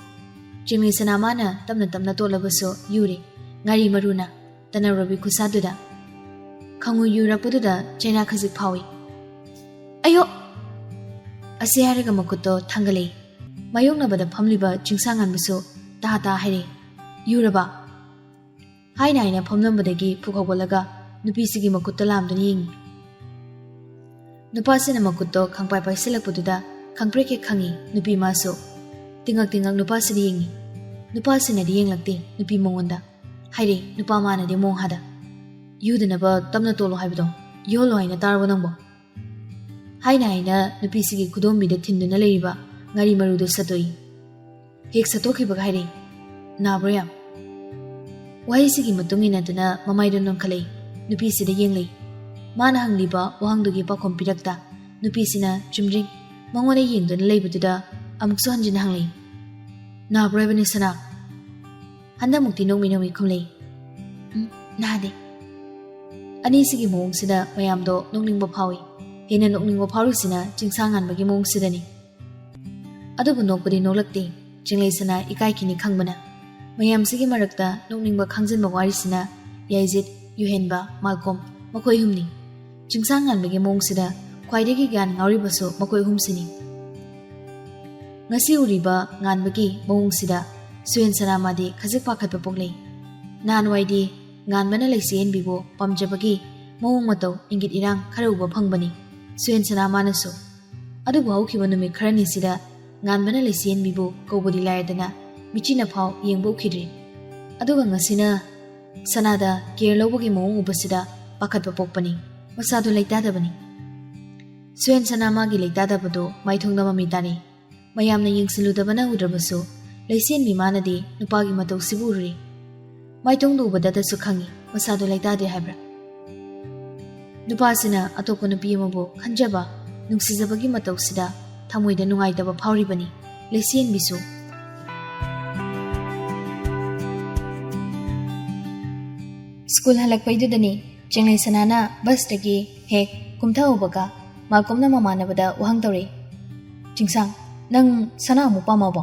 ꯆꯤꯡꯂꯩ ꯁꯅꯥ ꯃꯥꯅ ꯇꯞꯅ ꯇꯞꯅ ꯇꯣꯠꯂꯕꯁꯨ ꯌꯨꯔꯦ꯫ ꯉꯥꯔꯤ ꯃꯔꯨꯅ ꯇꯅꯧꯔꯕꯤ ꯈꯨꯠꯁꯥꯗꯨꯗ꯫ ꯈꯪꯉꯨ ꯌꯨꯔꯛꯄꯗꯨꯗ ꯆꯩꯅꯥ ꯈꯖꯤꯛ ꯐꯥꯎꯏ꯫ "ꯑꯌꯣ!" ꯑꯁꯤ ꯍꯥꯏꯔꯒ ꯃꯈꯨꯠꯇꯣ ꯊꯥꯡꯒꯠꯂꯛꯏ꯫ ꯃꯥꯌꯣꯛꯅꯕꯗ ꯐꯝꯂꯤꯕ ꯆꯤꯡꯁꯥꯡꯉꯥꯟꯕꯁꯨ ꯇꯥ ꯇꯥ ꯍꯥꯏꯔꯦ, "ꯌꯨꯔꯕ?" ꯍꯥꯏꯅ ꯍꯥꯏꯅ ꯐꯝꯂꯝꯕꯗꯒꯤ ꯐꯨꯛ ꯍꯧꯒꯠꯂꯒ ꯅꯨꯄꯤꯁꯤꯒꯤ ꯃꯈꯨꯠꯇ ꯂꯥꯝꯗꯨꯅ ꯌꯦꯡꯉꯤ꯫ ꯅꯨꯄꯥꯁꯤꯅ ꯃꯈꯨꯠꯇꯣ ꯈꯪꯄꯥꯏ ꯄꯥꯏꯁꯤꯜꯂꯛꯄꯗꯨꯗ ꯈꯪꯄ꯭ꯔꯦꯛ ꯍꯦꯛ ꯈꯪꯉꯤ ꯅꯨꯄꯤ ꯃꯥꯁꯨ꯫ ꯇꯤꯡꯉꯛ ꯇꯤꯡꯉꯛ ꯅꯨꯄꯥꯁꯤꯗ ꯌꯦꯡꯉꯤ꯫ ꯅꯨꯄꯥꯁꯤꯅꯗꯤ ꯌꯦꯡꯂꯛꯇꯦ ꯅꯨꯄꯤ ꯃꯉꯣꯟꯗ꯫ ꯍꯥꯏꯔꯦ ꯅꯨꯄꯥ ꯃꯥꯅꯗꯤ ꯃꯣꯡ ꯍꯥꯗ꯫ "ꯌꯨꯗꯅꯕ ꯇꯞꯅ ꯇꯣꯠꯂꯣ ꯍꯥꯏꯕꯗꯣ ꯌꯣꯜꯂꯣ ꯍꯥꯏꯅ ꯇꯥꯔꯕꯣ ꯅꯪꯕꯣ?" ꯍꯥꯏꯅ ꯍꯥꯏꯅ ꯅꯨꯄꯤꯁꯤꯒꯤ ꯈꯨꯗꯣꯝꯕꯤꯗ ꯊꯤꯟꯗꯨꯅ ꯂꯩꯔꯤꯕ ꯉꯥꯔꯤ ꯃꯔꯨꯗꯨ ꯁꯠꯇꯣꯛꯏ꯫ ꯍꯦꯛ ꯁꯠꯇꯣꯛꯈꯤꯕꯒ ꯍꯥꯏꯔꯛꯏ, "ꯅꯥꯕ꯭ꯔꯣ ꯌꯥꯝ?" ꯋꯥꯍꯩꯁꯤꯒꯤ ꯃꯇꯨꯡ ꯏꯟꯅꯗꯨꯅ ꯃꯃꯥꯏꯗꯣ ꯅꯣꯟꯈꯠꯂꯛꯏ꯫ ꯅꯨꯄꯤꯁꯤꯗ ꯌꯦꯡꯂꯛꯏ꯫ ꯃꯥꯅ ꯍꯪꯂꯤꯕ ꯋꯥꯍꯪꯗꯨꯒꯤ ꯄꯥꯎꯈꯨꯝ ꯄꯤꯔꯛꯇ ꯅꯨꯄꯤꯁꯤꯅ ꯆꯨꯝꯗ꯭ꯔꯤꯡ ꯃꯉꯣꯟꯗ ꯌꯦꯡꯗꯨꯅ ꯂꯩꯕꯗꯨꯗ ꯑꯃꯨꯛꯁꯨ ꯍꯟꯖꯤꯟꯅ ꯍꯪꯂꯛꯏ, "ꯅꯥꯕ꯭ꯔꯣ ꯍꯥꯏꯕꯅꯤ ꯁꯅꯥ?" ꯍꯟꯗꯛꯃꯨꯛꯇꯤ ꯅꯣꯛꯃꯤ ꯅꯣꯛꯃꯤ ꯈꯨꯝꯂꯛꯏ, "ꯎꯝ, ꯅꯥꯗꯦ꯫" ꯑꯅꯤꯁꯤꯒꯤ ꯃꯑꯣꯡꯁꯤꯗ ꯃꯌꯥꯝꯗꯣ ꯅꯣꯛꯅꯤꯡꯕ ꯐꯥꯎꯏ꯫ ꯍꯦꯟꯅ ꯅꯣꯛꯅꯤꯡꯕ ꯐꯥꯎꯔꯤꯁꯤꯅ ꯆꯤꯡꯁꯥꯡꯉꯥꯟꯕꯒꯤ ꯃꯑꯣꯡꯁꯤꯗꯅꯤ꯫ ꯑꯗꯨꯕꯨ ꯅꯣꯛꯄꯗꯤ ꯅꯣꯛꯂꯛꯇꯦ ꯆꯤꯡꯂꯩ ꯁꯅꯥ ꯏꯀꯥꯏꯈꯤꯅꯤ ꯈꯪꯕꯅ꯫ ꯃꯌꯥꯝꯁꯤꯒꯤ ꯃꯔꯛꯇ ꯅꯣꯛꯅꯤꯡꯕ ꯈꯥꯡꯖꯤꯟꯕ ꯋꯥꯔꯤꯁꯤꯅ ꯌꯥꯏꯖꯤꯠ, ꯌꯨꯍꯦꯟꯕ, ꯃꯥꯜꯀꯣꯝ ꯃꯈꯣꯏ ꯑꯍꯨꯝꯅꯤ꯫ ꯆꯤꯡꯁꯥꯡꯉꯥꯟꯕꯒꯤ ꯃꯑꯣꯡꯁꯤꯗ ꯈ꯭ꯋꯥꯏꯗꯒꯤ ꯒ꯭ꯌꯥꯟ ꯉꯥꯎꯔꯤꯕꯁꯨ ꯃꯈꯣꯏ ꯑꯍꯨꯝꯁꯤꯅꯤ꯫ ꯉꯁꯤ ꯎꯔꯤꯕ ꯉꯥꯟꯕꯒꯤ ꯃꯑꯣꯡꯁꯤꯗ ꯁꯨꯍꯦꯟ ꯁꯅꯥ ꯃꯥꯗꯤ ꯈꯖꯤꯛ ꯄꯥꯈꯠꯄ ꯄꯣꯛꯂꯛꯏ꯫ ꯅꯍꯥꯟꯋꯥꯏꯗꯤ ꯉꯥꯟꯕꯅ ꯂꯩꯆꯦꯟꯕꯤꯕꯨ ꯄꯥꯝꯖꯕꯒꯤ ꯃꯑꯣꯡ ꯃꯇꯧ ꯏꯪꯒꯤꯠ ꯏꯔꯥꯡ ꯈꯔ ꯎꯕ ꯐꯪꯕꯅꯤ ꯁꯨꯍꯦꯟ ꯁꯅꯥ ꯃꯥꯅꯁꯨ꯫ ꯑꯗꯨꯕꯨ ꯍꯧꯈꯤꯕ ꯅꯨꯃꯤꯠ ꯈꯔꯅꯤꯁꯤꯗ ꯉꯥꯟꯕꯅ ꯂꯩꯆꯦꯟꯕꯤꯕꯨ ꯀꯧꯕꯗꯤ ꯂꯥꯏꯔꯗꯅ ꯃꯤꯆꯤꯅ ꯐꯥꯎ ꯌꯦꯡꯕ ꯎꯈꯤꯗ꯭ꯔꯤ꯫ ꯑꯗꯨꯒ ꯉꯁꯤꯅ ꯁꯅꯥꯗ ꯀꯦꯌꯔ ꯂꯧꯕꯒꯤ ꯃꯑꯣꯡ ꯎꯕꯁꯤꯗ ꯄꯥꯈꯠꯄ ꯄꯣꯛꯄꯅꯤ꯫ ꯃꯁꯥꯗꯣ ꯂꯩꯇꯥꯗꯕꯅꯤ꯫ ꯁꯨꯍꯦꯟ ꯁꯅꯥ ꯃꯥꯒꯤ ꯂꯩꯇꯥꯗꯕꯗꯣ ꯃꯥꯏꯊꯣꯡꯗ ꯃꯃꯤ ꯇꯥꯔꯤ꯫ ꯃꯌꯥꯝꯅ ꯌꯦꯡꯁꯤꯜꯂꯨꯗꯕꯅ ꯎꯗ꯭ꯔꯕꯁꯨ ꯂꯩꯆꯦꯟꯕꯤ ꯃꯥꯅꯗꯤ ꯅꯨꯄꯥꯒꯤ ꯃꯇꯧꯁꯤꯕꯨ ꯎꯔꯨꯔꯦ꯫ ꯃꯥꯏꯊꯣꯡꯗ ꯎꯕꯗꯇꯁꯨ ꯈꯪꯉꯤ ꯃꯁꯥꯗꯣ ꯂꯩꯇꯥꯗꯦ ꯍꯥꯏꯕ꯭ꯔꯥ? ꯅꯨꯄꯥꯁꯤꯅ ꯑꯇꯣꯞꯄ ꯅꯨꯄꯤ ꯑꯃꯕꯨ ꯈꯟꯖꯕ, ꯅꯨꯡꯁꯤꯖꯕꯒꯤ ꯃꯇꯧꯁꯤꯗ ꯊꯃꯣꯏꯗ ꯅꯨꯡꯉꯥꯏꯇꯕ ꯐꯥꯎꯔꯤꯕꯅꯤ ꯂꯩꯆꯦꯟꯕꯤꯁꯨ꯫ ꯁ꯭ꯀꯨꯜ ꯍꯜꯂꯛꯄꯩꯗꯨꯗꯅꯤ ꯆꯦꯡꯂꯩ ꯁꯅꯥꯅ ꯕꯁꯇꯒꯤ ꯍꯦꯛ ꯀꯨꯝꯊꯍꯧꯕꯒ ꯃꯥꯜꯀꯣꯝꯅ ꯃꯃꯥꯟꯅꯕꯗ ꯋꯥꯍꯪ ꯇꯧꯔꯛꯏ꯫ "ꯆꯤꯡꯁꯥꯡ, ꯅꯪ ꯁꯅꯥ ꯑꯃꯨꯛ ꯄꯥꯝꯃꯕꯣ?"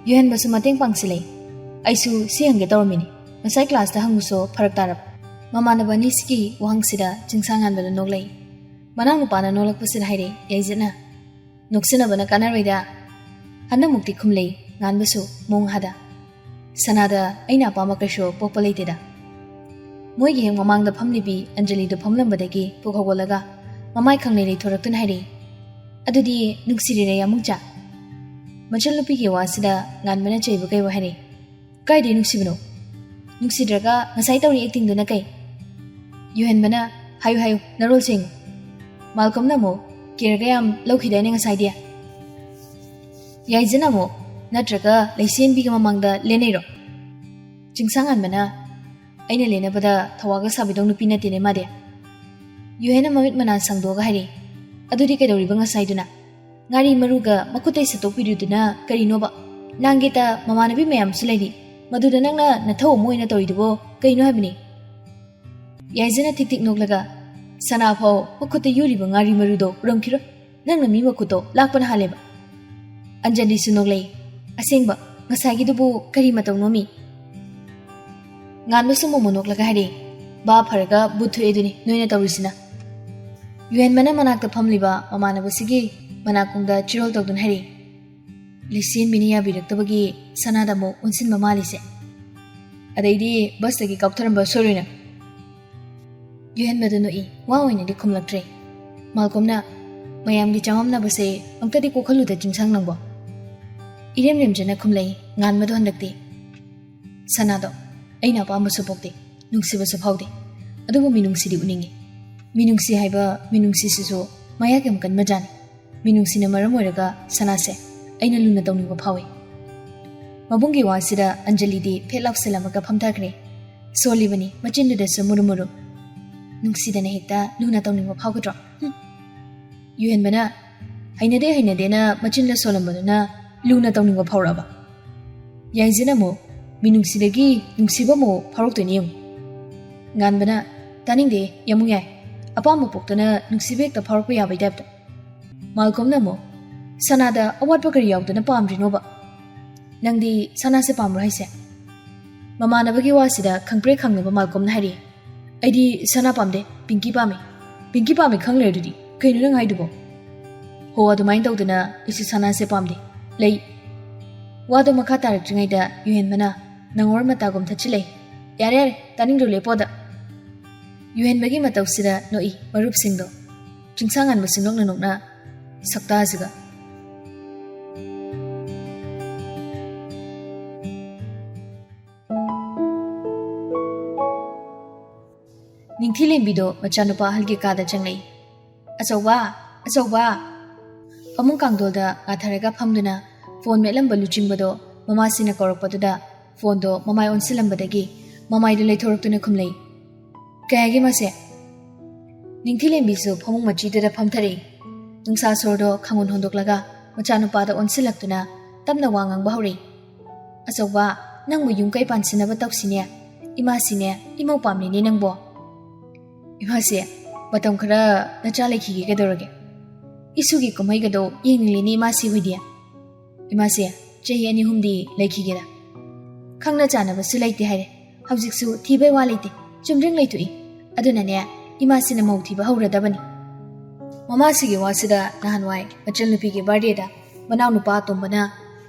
ꯌꯨꯍꯦꯟꯕꯁꯨ ꯃꯇꯦꯡ ꯄꯥꯡꯁꯤꯜꯂꯛꯏ꯫ "ꯑꯩꯁꯨ ꯁꯤ ꯍꯪꯒꯦ ꯇꯧꯔꯝꯃꯤꯅꯤ꯫ ꯉꯁꯥꯏ ꯀ꯭ꯂꯥꯁꯇ ꯍꯪꯕꯁꯨ ꯐꯔꯛ ꯇꯥꯔꯕ꯫" ꯃꯃꯥꯟꯅꯕ ꯑꯅꯤꯁꯤꯒꯤ ꯋꯥꯍꯪꯁꯤꯗ ꯆꯤꯡꯁꯥꯡ ꯉꯥꯟꯕꯗ ꯅꯣꯛꯂꯛꯏ꯫ ꯃꯅꯥꯎ ꯅꯨꯄꯥꯅ ꯅꯣꯛꯂꯛꯄꯁꯤꯗ ꯍꯥꯏꯔꯛꯏ ꯌꯥꯏꯖꯠꯅ, "ꯅꯣꯛꯁꯤꯟꯅꯕꯅ ꯀꯥꯟꯅꯔꯣꯏꯗ꯫" ꯍꯟꯗꯛꯃꯨꯛꯇꯤ ꯈꯨꯝꯂꯩ ꯉꯥꯟꯕꯁꯨ ꯃꯣꯡ ꯍꯥꯗ꯫ "ꯁꯅꯥꯗ ꯑꯩꯅ ꯑꯄꯥꯝꯕ ꯀꯩꯁꯨ ꯄꯣꯛꯄ ꯂꯩꯇꯦꯗ꯫" ꯃꯣꯏꯒꯤ ꯍꯦꯛ ꯃꯃꯥꯡꯗ ꯐꯝꯂꯤꯕꯤ ꯑꯟꯖꯂꯤꯗꯨ ꯐꯝꯂꯝꯕꯗꯒꯤ ꯄꯨꯛ ꯍꯧꯒꯠꯂꯒ ꯃꯃꯥꯏ ꯈꯪꯂꯩ ꯂꯩꯊꯣꯔꯛꯇꯨꯅ ꯍꯥꯏꯔꯛꯏ, "ꯑꯗꯨꯗꯤ ꯅꯨꯡꯁꯤꯔꯤꯔꯦ ꯌꯥꯃꯨꯡꯆꯥ?" ꯃꯆꯟꯅꯨꯄꯤꯒꯤ ꯋꯥꯁꯤꯗ ꯉꯥꯟꯕꯅ ꯆꯩꯕ ꯀꯩꯕ ꯍꯥꯏꯔꯛꯏ, "ꯀꯥꯏꯗꯩ ꯅꯨꯡꯁꯤꯕꯅꯣ? ꯅꯨꯡꯁꯤꯗ꯭ꯔꯒ ꯉꯁꯥꯏ ꯇꯧꯔꯤ ꯑꯦꯛꯇꯤꯡꯗꯨꯅ ꯀꯩ?" ꯌꯨꯍꯦꯟꯕꯅ, "ꯍꯥꯏꯌꯨ ꯍꯥꯏꯌꯨ, ꯅꯔꯣꯜ ꯁꯦꯡꯉꯨ꯫" ꯃꯥꯜꯀꯣꯝꯅ ꯑꯃꯨꯛ, "ꯀꯦꯔꯒ ꯌꯥꯝ ꯂꯧꯈꯤꯗꯥꯏꯅꯦ ꯉꯁꯥꯏꯗꯤ?" ꯌꯥꯏꯖꯅ ꯑꯃꯨꯛ, "ꯅꯠꯇ꯭ꯔꯒ ꯂꯩꯁꯦꯟꯕꯤꯒ ꯃꯃꯥꯡꯗ ꯂꯦꯟꯅꯩꯔꯣ?" ꯆꯤꯡꯁꯥꯡꯉꯥꯟꯕꯅ, "ꯑꯩꯅ ꯂꯦꯟꯅꯕꯗ ꯊꯋꯥꯒ ꯁꯥꯕꯤꯗꯧ ꯅꯨꯄꯤ ꯅꯠꯇꯦꯅꯦ ꯃꯥꯗꯤ꯫" ꯌꯨꯍꯦꯟꯅ ꯃꯃꯤꯠ ꯃꯅꯥ ꯁꯪꯗꯣꯛꯑꯒ ꯍꯥꯏꯔꯛꯏ, "ꯑꯗꯨꯗꯤ ꯀꯩꯗꯧꯔꯤꯕ ꯉꯁꯥꯏꯗꯨꯅ? ꯉꯥꯔꯤ ꯃꯔꯨꯒ ꯃꯈꯨꯠꯇꯩ ꯁꯠꯇꯣꯛꯄꯤꯔꯤꯗꯨꯅ ꯀꯔꯤꯅꯣꯕ? ꯂꯥꯡꯒꯦꯇ ꯃꯃꯥꯟꯅꯕꯤ ꯃꯌꯥꯝꯁꯨ ꯂꯩꯔꯤ꯫ ꯃꯗꯨꯗ ꯅꯪꯅ ꯅꯊꯧ ꯑꯃ ꯑꯣꯏꯅ ꯇꯧꯔꯤꯗꯨꯕꯣ ꯀꯩꯅꯣ ꯍꯥꯏꯕꯅꯤ?" ꯌꯥꯏꯖꯅ ꯊꯤꯛ ꯊꯤꯛ ꯅꯣꯛꯂꯒ, "ꯁꯅꯥ ꯐꯥꯎ ꯃꯈꯨꯠꯇ ꯌꯨꯔꯤꯕ ꯉꯥꯔꯤ ꯃꯔꯨꯗꯣ ꯎꯔꯝꯈꯤꯔꯣꯏ꯫ ꯅꯪꯅ ꯃꯤ ꯃꯈꯨꯠꯇꯣ ꯂꯥꯛꯄꯅ ꯍꯥꯜꯂꯦꯕ꯫" ꯑꯟꯖꯂꯤꯁꯨ ꯅꯣꯛꯂꯛꯏ꯫ "ꯑꯁꯦꯡꯕ, ꯉꯁꯥꯏꯒꯤꯗꯨꯕꯨ ꯀꯔꯤ ꯃꯇꯧꯅꯣꯃꯤ?" ꯉꯥꯟꯕꯁꯨ ꯃꯣꯃꯣ ꯅꯣꯛꯂꯒ ꯍꯥꯏꯔꯛꯏ, "ꯚꯥꯞ ꯐꯔꯒ ꯕꯨꯠ ꯊꯣꯛꯑꯦ ꯑꯗꯨꯅꯤ ꯅꯣꯏꯅ ꯇꯧꯔꯤꯁꯤꯅ꯫" ꯌꯨꯍꯦꯟꯕꯅ ꯃꯅꯥꯛꯇ ꯐꯝꯂꯤꯕ ꯃꯃꯥꯟꯅꯕꯁꯤꯒꯤ ꯃꯅꯥꯀꯣꯡꯗ ꯆꯤꯔꯣꯜ ꯇꯧꯗꯨꯅ ꯍꯥꯏꯔꯛꯏ, "ꯂꯤꯁꯦꯟꯕꯤꯅ ꯌꯥꯕꯤꯔꯛꯇꯕꯒꯤ ꯁꯅꯥꯗ ꯑꯃꯨꯛ ꯑꯣꯟꯁꯤꯟꯕ ꯃꯥꯜꯂꯤꯁꯦ꯫ ꯑꯗꯩꯗꯤ ꯕꯁꯇꯒꯤ ꯀꯥꯎꯊꯔꯝꯕ ꯁꯣꯏꯔꯣꯏꯅ꯫" ꯌꯨꯍꯦꯟꯕꯗꯨ ꯅꯣꯛꯏ, ꯋꯥ ꯑꯣꯏꯅꯗꯤ ꯈꯨꯝꯂꯛꯇ꯭ꯔꯦ꯫ ꯃꯥꯜꯀꯣꯝꯅ, "ꯃꯌꯥꯝꯒꯤ ꯆꯃꯝꯅꯕꯁꯦ ꯑꯝꯇꯗꯤ ꯀꯣꯛꯍꯜꯂꯨꯗ ꯆꯤꯡꯁꯥꯡ ꯅꯪꯕꯣ?" ꯏꯔꯦꯝ ꯔꯦꯝꯖꯅ ꯈꯨꯝꯂꯛꯏ ꯉꯥꯟꯕꯗꯣ ꯍꯟꯗꯛꯇꯤ꯫ "ꯁꯅꯥꯗꯣ ꯑꯩꯅ ꯑꯄꯥꯝꯕꯁꯨ ꯄꯣꯛꯇꯦ, ꯅꯨꯡꯁꯤꯕꯁꯨ ꯐꯥꯎꯗꯦ꯫ ꯑꯗꯨꯕꯨ ꯃꯤꯅꯨꯡꯁꯤꯗꯤ ꯎꯅꯤꯡꯉꯤ꯫ ꯃꯤꯅꯨꯡꯁꯤ ꯍꯥꯏꯕ ꯃꯤꯅꯨꯡꯁꯤꯁꯤꯁꯨ ꯃꯌꯥꯏ ꯌꯥꯝ ꯀꯟꯕ ꯖꯥꯠꯅꯤ꯫ ꯃꯤꯅꯨꯡꯁꯤꯅ ꯃꯔꯝ ꯑꯣꯏꯔꯒ ꯁꯅꯥꯁꯦ ꯑꯩꯅ ꯂꯨꯅ ꯇꯧꯅꯤꯡꯕ ꯐꯥꯎꯏ꯫" ꯃꯕꯨꯡꯒꯤ ꯋꯥꯁꯤꯗ ꯑꯟꯖꯂꯤꯗꯤ ꯐꯦꯠ ꯂꯥꯎꯁꯤꯜꯂꯝꯃꯒ ꯐꯝꯊꯈ꯭ꯔꯦ꯫ ꯁꯣꯜꯂꯤꯕꯅꯤ ꯃꯆꯤꯟꯗꯨꯗꯁꯨ ꯃꯨꯔꯨ ꯃꯨꯔꯨ꯫ "ꯅꯨꯡꯁꯤꯗꯅ ꯍꯦꯛꯇ ꯂꯨꯅ ꯇꯧꯅꯤꯡꯕ ꯐꯥꯎꯒꯗ꯭ꯔꯣ? ꯍꯨꯝ!" ꯌꯨꯍꯦꯟꯕꯅ, "ꯍꯩꯅꯗꯦ ꯍꯩꯅꯗꯦꯅ ꯃꯆꯤꯟꯗ ꯁꯣꯜꯂꯝꯕꯗꯨꯅ ꯂꯨꯅ ꯇꯧꯅꯤꯡꯕ ꯐꯥꯎꯔꯛꯑꯕ?" ꯌꯥꯏꯖꯅ ꯑꯃꯨꯛ, "ꯃꯤꯅꯨꯡꯁꯤꯗꯒꯤ ꯅꯨꯡꯁꯤꯕ ꯑꯃꯨꯛ ꯐꯥꯎꯔꯛꯇꯣꯏꯅꯤ ꯌꯦꯡꯉꯨ꯫ ꯉꯥꯟꯕꯅ, "ꯇꯥꯅꯤꯡꯗꯦ, ꯌꯥꯝꯃꯨ ꯌꯥꯏ꯫ ꯑꯄꯥꯝꯕ ꯄꯣꯛꯇꯅ ꯅꯨꯡꯁꯤꯕ ꯍꯦꯛꯇ ꯐꯥꯎꯔꯛꯄ ꯌꯥꯕꯩ ꯇꯥꯏꯞꯇ꯫" ꯃꯥꯜꯀꯣꯝꯅ ꯑꯃꯨꯛ, "ꯁꯅꯥꯗ ꯑꯋꯥꯠꯄ ꯀꯔꯤ ꯌꯥꯎꯗꯅ ꯄꯥꯝꯗ꯭ꯔꯤꯅꯣꯕ? ꯅꯪꯗꯤ ꯁꯅꯥꯁꯦ ꯄꯥꯝꯕ꯭ꯔꯣ ꯍꯥꯏꯁꯦ?" ꯃꯃꯥꯟꯅꯕꯒꯤ ꯋꯥꯁꯤꯗ ꯈꯪꯄ꯭ꯔꯦꯛ ꯈꯪꯉꯕ ꯃꯥꯜꯀꯣꯝꯅ ꯍꯥꯏꯔꯤ, "ꯑꯩꯗꯤ ꯁꯅꯥ ꯄꯥꯝꯗꯦ, ꯄꯤꯡꯀꯤ ꯄꯥꯝꯃꯤ꯫" "ꯄꯤꯡꯀꯤ ꯄꯥꯝꯃꯤ ꯈꯪ ꯂꯩꯔꯗꯨꯗꯤ ꯀꯩꯅꯣ ꯅꯪ ꯍꯥꯏꯗꯨꯕꯣ?" "ꯍꯣ, ꯑꯗꯨꯃꯥꯏꯅ ꯇꯧꯗꯅ ꯑꯩꯁꯨ ꯁꯅꯥꯁꯦ ꯄꯥꯝꯗꯦ꯫ ꯂꯩ꯫" ꯋꯥꯗꯣ ꯃꯈꯥ ꯇꯥꯔꯛꯇ꯭ꯔꯤꯉꯩꯗ ꯌꯨꯍꯦꯟꯕꯅ ꯅꯪꯉꯣꯔ ꯃꯇꯥꯒꯨꯝ ꯊꯠꯆꯤꯜꯂꯛꯏ꯫ "ꯌꯥꯔꯦ ꯌꯥꯔꯦ, ꯇꯥꯅꯤꯡꯗ꯭ꯔꯣ, ꯂꯦꯞꯄꯣꯗ꯫" ꯌꯨꯍꯦꯟꯕꯒꯤ ꯃꯇꯧꯁꯤꯗ ꯅꯣꯛꯏ ꯃꯔꯨꯞꯁꯤꯡꯗꯣ꯫ ꯆꯤꯡꯁꯥꯡ ꯉꯟꯕꯁꯤ ꯅꯣꯛꯅ ꯅꯣꯛꯅ, "ꯁꯛꯇꯥꯁꯤꯒ꯫" ꯅꯤꯡꯊꯤꯂꯦꯝꯕꯤꯗꯣ ꯃꯆꯥꯅꯨꯄꯥ ꯑꯍꯜꯒꯤ ꯀꯥꯗ ꯆꯪꯂꯛꯏ꯫ "ꯑꯆꯧꯕ, ꯑꯆꯧꯕ!" ꯐꯃꯨꯡ ꯀꯥꯡꯗꯣꯜꯗ ꯉꯥꯊꯔꯒ ꯐꯝꯗꯨꯅ ꯐꯣꯟ ꯃꯦꯠꯂꯝꯕ ꯂꯨꯆꯤꯡꯕꯗꯣ ꯃꯃꯥꯁꯤꯅ ꯀꯧꯔꯛꯄꯗꯨꯗ ꯐꯣꯟꯗꯣ ꯃꯃꯥꯏ ꯑꯣꯟꯁꯤꯜꯂꯝꯕꯗꯒꯤ ꯃꯃꯥꯏꯗꯨ ꯂꯩꯊꯣꯔꯛꯇꯨꯅ ꯈꯨꯝꯂꯛꯏ꯫ "ꯀꯩ ꯍꯥꯏꯒꯦ ꯃꯥꯁꯦ?" ꯅꯤꯡꯊꯤꯂꯦꯝꯕꯤꯁꯨ ꯐꯃꯨꯡ ꯃꯆꯤꯗꯨꯗ ꯐꯝꯊꯔꯛꯏ꯫ ꯅꯨꯡꯁꯥ ꯁꯣꯔꯗꯣ ꯈꯪꯍꯨꯟ ꯍꯣꯟꯗꯣꯛꯂꯒ ꯃꯆꯥꯅꯨꯄꯥꯗ ꯑꯣꯟꯁꯤꯜꯂꯛꯇꯨꯅ ꯇꯞꯅ ꯋꯥ ꯉꯥꯡꯕ ꯍꯧꯔꯛꯏ꯫ "ꯑꯆꯧꯕ, ꯅꯪꯕꯨ ꯌꯨꯝ ꯀꯩ ꯄꯥꯟꯁꯤꯟꯅꯕ ꯇꯧꯁꯤꯅꯦ꯫ ꯏꯃꯥꯁꯤꯅꯦ, ꯏꯃꯧ ꯄꯥꯝꯂꯤꯅꯦ ꯅꯪꯕꯣ꯫" "ꯏꯃꯥꯁꯦ, ꯃꯇꯝ ꯈꯔ ꯅꯆꯥ ꯂꯩꯈꯤꯒꯦ ꯀꯩꯗꯧꯔꯒꯦ? ꯏꯁꯨꯒꯤ ꯀꯨꯝꯍꯩꯒꯗꯣ ꯌꯦꯡꯅꯤꯡꯂꯤꯅꯦ ꯏꯃꯥꯁꯤ ꯍꯣꯏꯗꯤ꯫" "ꯏꯃꯥꯁꯦ, ꯆꯍꯤ ꯑꯅꯤ ꯑꯍꯨꯝꯗꯤ ꯂꯩꯈꯤꯒꯦꯗ꯫ ꯈꯪꯅ ꯆꯥꯟꯅꯕꯁꯨ ꯂꯩꯇꯦ ꯍꯥꯏꯔꯦ꯫ ꯍꯧꯖꯤꯛꯁꯨ ꯊꯤꯕꯩ ꯋꯥ ꯂꯩꯇꯦ꯫ ꯆꯨꯝꯗ꯭ꯔꯤꯡ ꯂꯩꯊꯣꯛꯏ꯫ ꯑꯗꯨꯅꯅꯦ, ꯏꯃꯥꯁꯤꯅ ꯃꯧ ꯊꯤꯕ ꯍꯧꯔꯗꯕꯅꯤ꯫" ꯃꯃꯥꯁꯤꯒꯤ ꯋꯥꯁꯤꯗ ꯅꯍꯥꯟꯋꯥꯏ ꯃꯆꯜꯅꯨꯄꯤꯒꯤ ꯕꯥꯔꯗꯦꯗ ꯃꯅꯥꯎꯅꯨꯄꯥ ꯑꯇꯣꯝꯕꯅ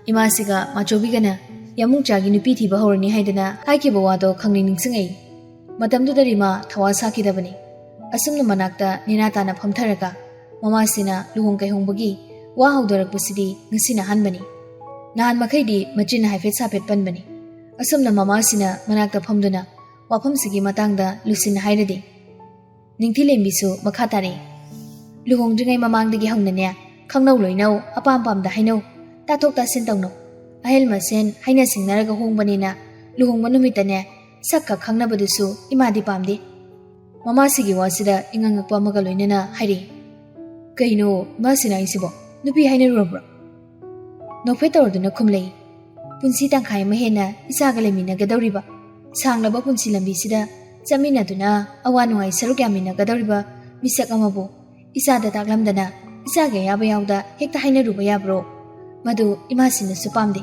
ꯏꯃꯥꯁꯤꯒ ꯃꯥꯆꯧꯕꯤꯒꯅ ꯌꯥꯃꯨꯡꯆꯥꯒꯤ ꯅꯨꯄꯤ ꯊꯤꯕ ꯍꯧꯔꯅꯤ ꯍꯥꯏꯗꯅ ꯍꯥꯏꯈꯤꯕ ꯋꯥꯗꯣ ꯈꯪꯅꯤꯡ ꯅꯤꯡꯁꯤꯡꯉꯛꯏ꯫ ꯃꯇꯝꯗꯨꯗ ꯔꯤꯃꯥ ꯊꯋꯥ ꯁꯥꯈꯤꯗꯕꯅꯤ꯫ ꯑꯁꯨꯝꯅ ꯃꯅꯥꯛꯇ ꯅꯦꯅꯥ ꯇꯥꯅ ꯐꯝꯊꯔꯒ ꯃꯃꯥꯁꯤꯅ ꯂꯨꯍꯣꯡ ꯀꯩꯍꯣꯡꯕꯒꯤ ꯋꯥ ꯍꯧꯗꯣꯔꯛꯄꯁꯤꯗꯤ ꯉꯁꯤꯅ ꯑꯍꯥꯟꯕꯅꯤ꯫ ꯅꯍꯥꯟ ꯃꯈꯩꯗꯤ ꯃꯆꯤꯟ ꯍꯥꯏꯐꯦꯠ ꯁꯥꯐꯦꯠ ꯄꯟꯕꯅꯤ꯫ ꯑꯁꯨꯝꯅ ꯃꯃꯥꯁꯤꯅ ꯃꯅꯥꯛꯇ ꯐꯝꯗꯨꯅ ꯋꯥꯐꯝꯁꯤꯒꯤ ꯃꯇꯥꯡꯗ ꯂꯨꯁꯤꯟꯅ ꯍꯥꯏꯔꯗꯤ, ꯅꯤꯡꯊꯤꯂꯦꯝꯕꯤꯁꯨ ꯃꯈꯥ ꯇꯥꯔꯛꯏ꯫ "ꯂꯨꯍꯣꯡꯗ꯭ꯔꯤꯉꯩ ꯃꯃꯥꯡꯗꯒꯤ ꯍꯧꯅꯅꯦ, ꯈꯪꯅꯧ ꯂꯣꯏꯅꯧ, ꯑꯄꯥꯝ ꯄꯥꯝꯗ ꯍꯥꯏꯅꯧ, ꯇꯥꯊꯣꯛ ꯇꯥꯁꯤꯟ ꯇꯧꯅꯧ꯫ ꯑꯍꯜ ꯃꯁꯦꯟ ꯍꯥꯏꯅ ꯁꯤꯡꯅꯔꯒ ꯍꯣꯡꯕꯅꯤꯅ ꯂꯨꯍꯣꯡꯕ ꯅꯨꯃꯤꯠꯇꯅꯦ, ꯁꯛ ꯈꯛ ꯈꯪꯅꯕꯗꯨꯁꯨ ꯏꯃꯥꯗꯤ ꯄꯥꯝꯗꯦ꯫" ꯃꯃꯥꯁꯤꯒꯤ ꯋꯥꯁꯤꯗ ꯏꯉꯛ ꯉꯛꯄ ꯑꯃꯒ ꯂꯣꯏꯅꯅ ꯍꯥꯏꯔꯛꯏ꯫ "ꯀꯩꯅꯣ ꯏꯃꯥꯁꯤꯅ ꯍꯥꯏꯁꯤꯕꯣ? ꯅꯨꯄꯤ ꯍꯥꯏꯅꯔꯨꯔꯕ꯭ꯔꯣ?" ꯅꯣꯛꯐꯦꯠ ꯇꯧꯔꯗꯨꯅ ꯈꯨꯝꯂꯛꯏ꯫ "ꯄꯨꯟꯁꯤ ꯇꯪꯈꯥꯏ ꯑꯃ ꯍꯦꯟꯅ ꯏꯆꯥꯒ ꯂꯩꯃꯤꯟꯅꯒꯗꯧꯔꯤꯕ, ꯁꯥꯡꯂꯕ ꯄꯨꯟꯁꯤ ꯂꯝꯕꯤꯁꯤꯗ ꯆꯠꯃꯤꯟꯅꯗꯨꯅ ꯑꯋꯥ ꯅꯨꯡꯉꯥꯏ ꯁꯔꯨꯛ ꯌꯥꯃꯤꯟꯅꯒꯗꯧꯔꯤꯕ ꯃꯤꯁꯛ ꯑꯃꯕꯨ ꯏꯆꯥꯗ ꯇꯥꯛꯂꯝꯗꯅ ꯏꯆꯥꯒꯤ ꯑꯌꯥꯕ ꯌꯥꯎꯗ ꯍꯦꯛꯇ ꯍꯥꯏꯅꯔꯨꯕ ꯌꯥꯕ꯭ꯔꯣ? ꯃꯗꯨ ꯏꯃꯥꯁꯤꯅꯁꯨ ꯄꯥꯝꯗꯦ꯫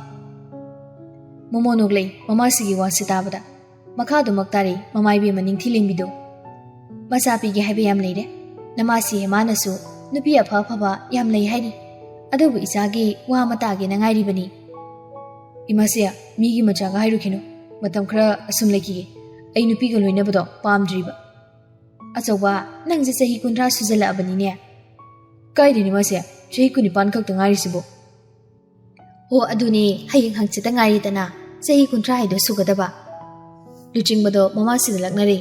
ꯃꯣꯃꯣ ꯅꯣꯛꯂꯛꯏ ꯃꯃꯥꯁꯤꯒꯤ ꯋꯥꯁꯤ ꯇꯥꯕꯗ꯫ ꯃꯈꯥꯗꯨꯃꯛ ꯇꯥꯔꯤ ꯃꯃꯥ ꯏꯕꯦꯝꯃ ꯅꯤꯡꯊꯤ ꯂꯦꯝꯕꯤꯗꯨ꯫ "ꯃꯆꯥ ꯄꯤꯒꯦ ꯍꯥꯏꯕ ꯌꯥꯝ ꯂꯩꯔꯦ꯫ ꯅꯃꯥꯁꯤ ꯍꯦꯃꯥꯅꯁꯨ ꯅꯨꯄꯤ ꯑꯐ ꯑꯐꯕ ꯌꯥꯝ ꯂꯩ ꯍꯥꯏꯔꯤ꯫ ꯑꯗꯨꯕꯨ ꯏꯆꯥꯒꯤ ꯋꯥ ꯑꯃ ꯇꯥꯒꯦꯅ ꯉꯥꯏꯔꯤꯕꯅꯤ꯫" "ꯏꯃꯥꯁꯦ, ꯃꯤꯒꯤ ꯃꯆꯥꯒ ꯍꯥꯏꯔꯨꯈꯤꯅꯨ꯫ ꯃꯇꯝ ꯈꯔ ꯑꯁꯨꯝ ꯂꯩꯈꯤꯒꯦ꯫ ꯑꯩ ꯅꯨꯄꯤꯒ ꯂꯣꯏꯅꯕꯗꯣ ꯄꯥꯝꯗ꯭ꯔꯤꯕ꯫" "ꯑꯆꯧꯕ, ꯅꯪꯁꯦ ꯆꯍꯤ ꯀꯨꯟꯊ꯭ꯔꯥ ꯁꯨꯖꯜꯂꯛꯑꯕꯅꯤꯅꯦ꯫" "ꯀꯥꯏꯗꯩꯅꯣ ꯏꯃꯥꯁꯦ, ꯆꯍꯤ ꯀꯨꯟꯅꯤꯄꯥꯟ ꯈꯛꯇ ꯉꯥꯏꯔꯤꯁꯤꯕꯨ?" "ꯍꯣ, ꯑꯗꯨꯅꯦ, ꯍꯌꯦꯡ ꯍꯪꯆꯤꯠꯇ ꯉꯥꯏꯔꯦꯗꯅ ꯆꯍꯤ ꯀꯨꯟꯊ꯭ꯔꯥ ꯍꯥꯏꯗꯣ ꯁꯨꯒꯗꯕ꯫" ꯂꯨꯆꯤꯡꯕꯗꯣ ꯃꯃꯥꯁꯤꯗ ꯂꯛꯅꯔꯦ꯫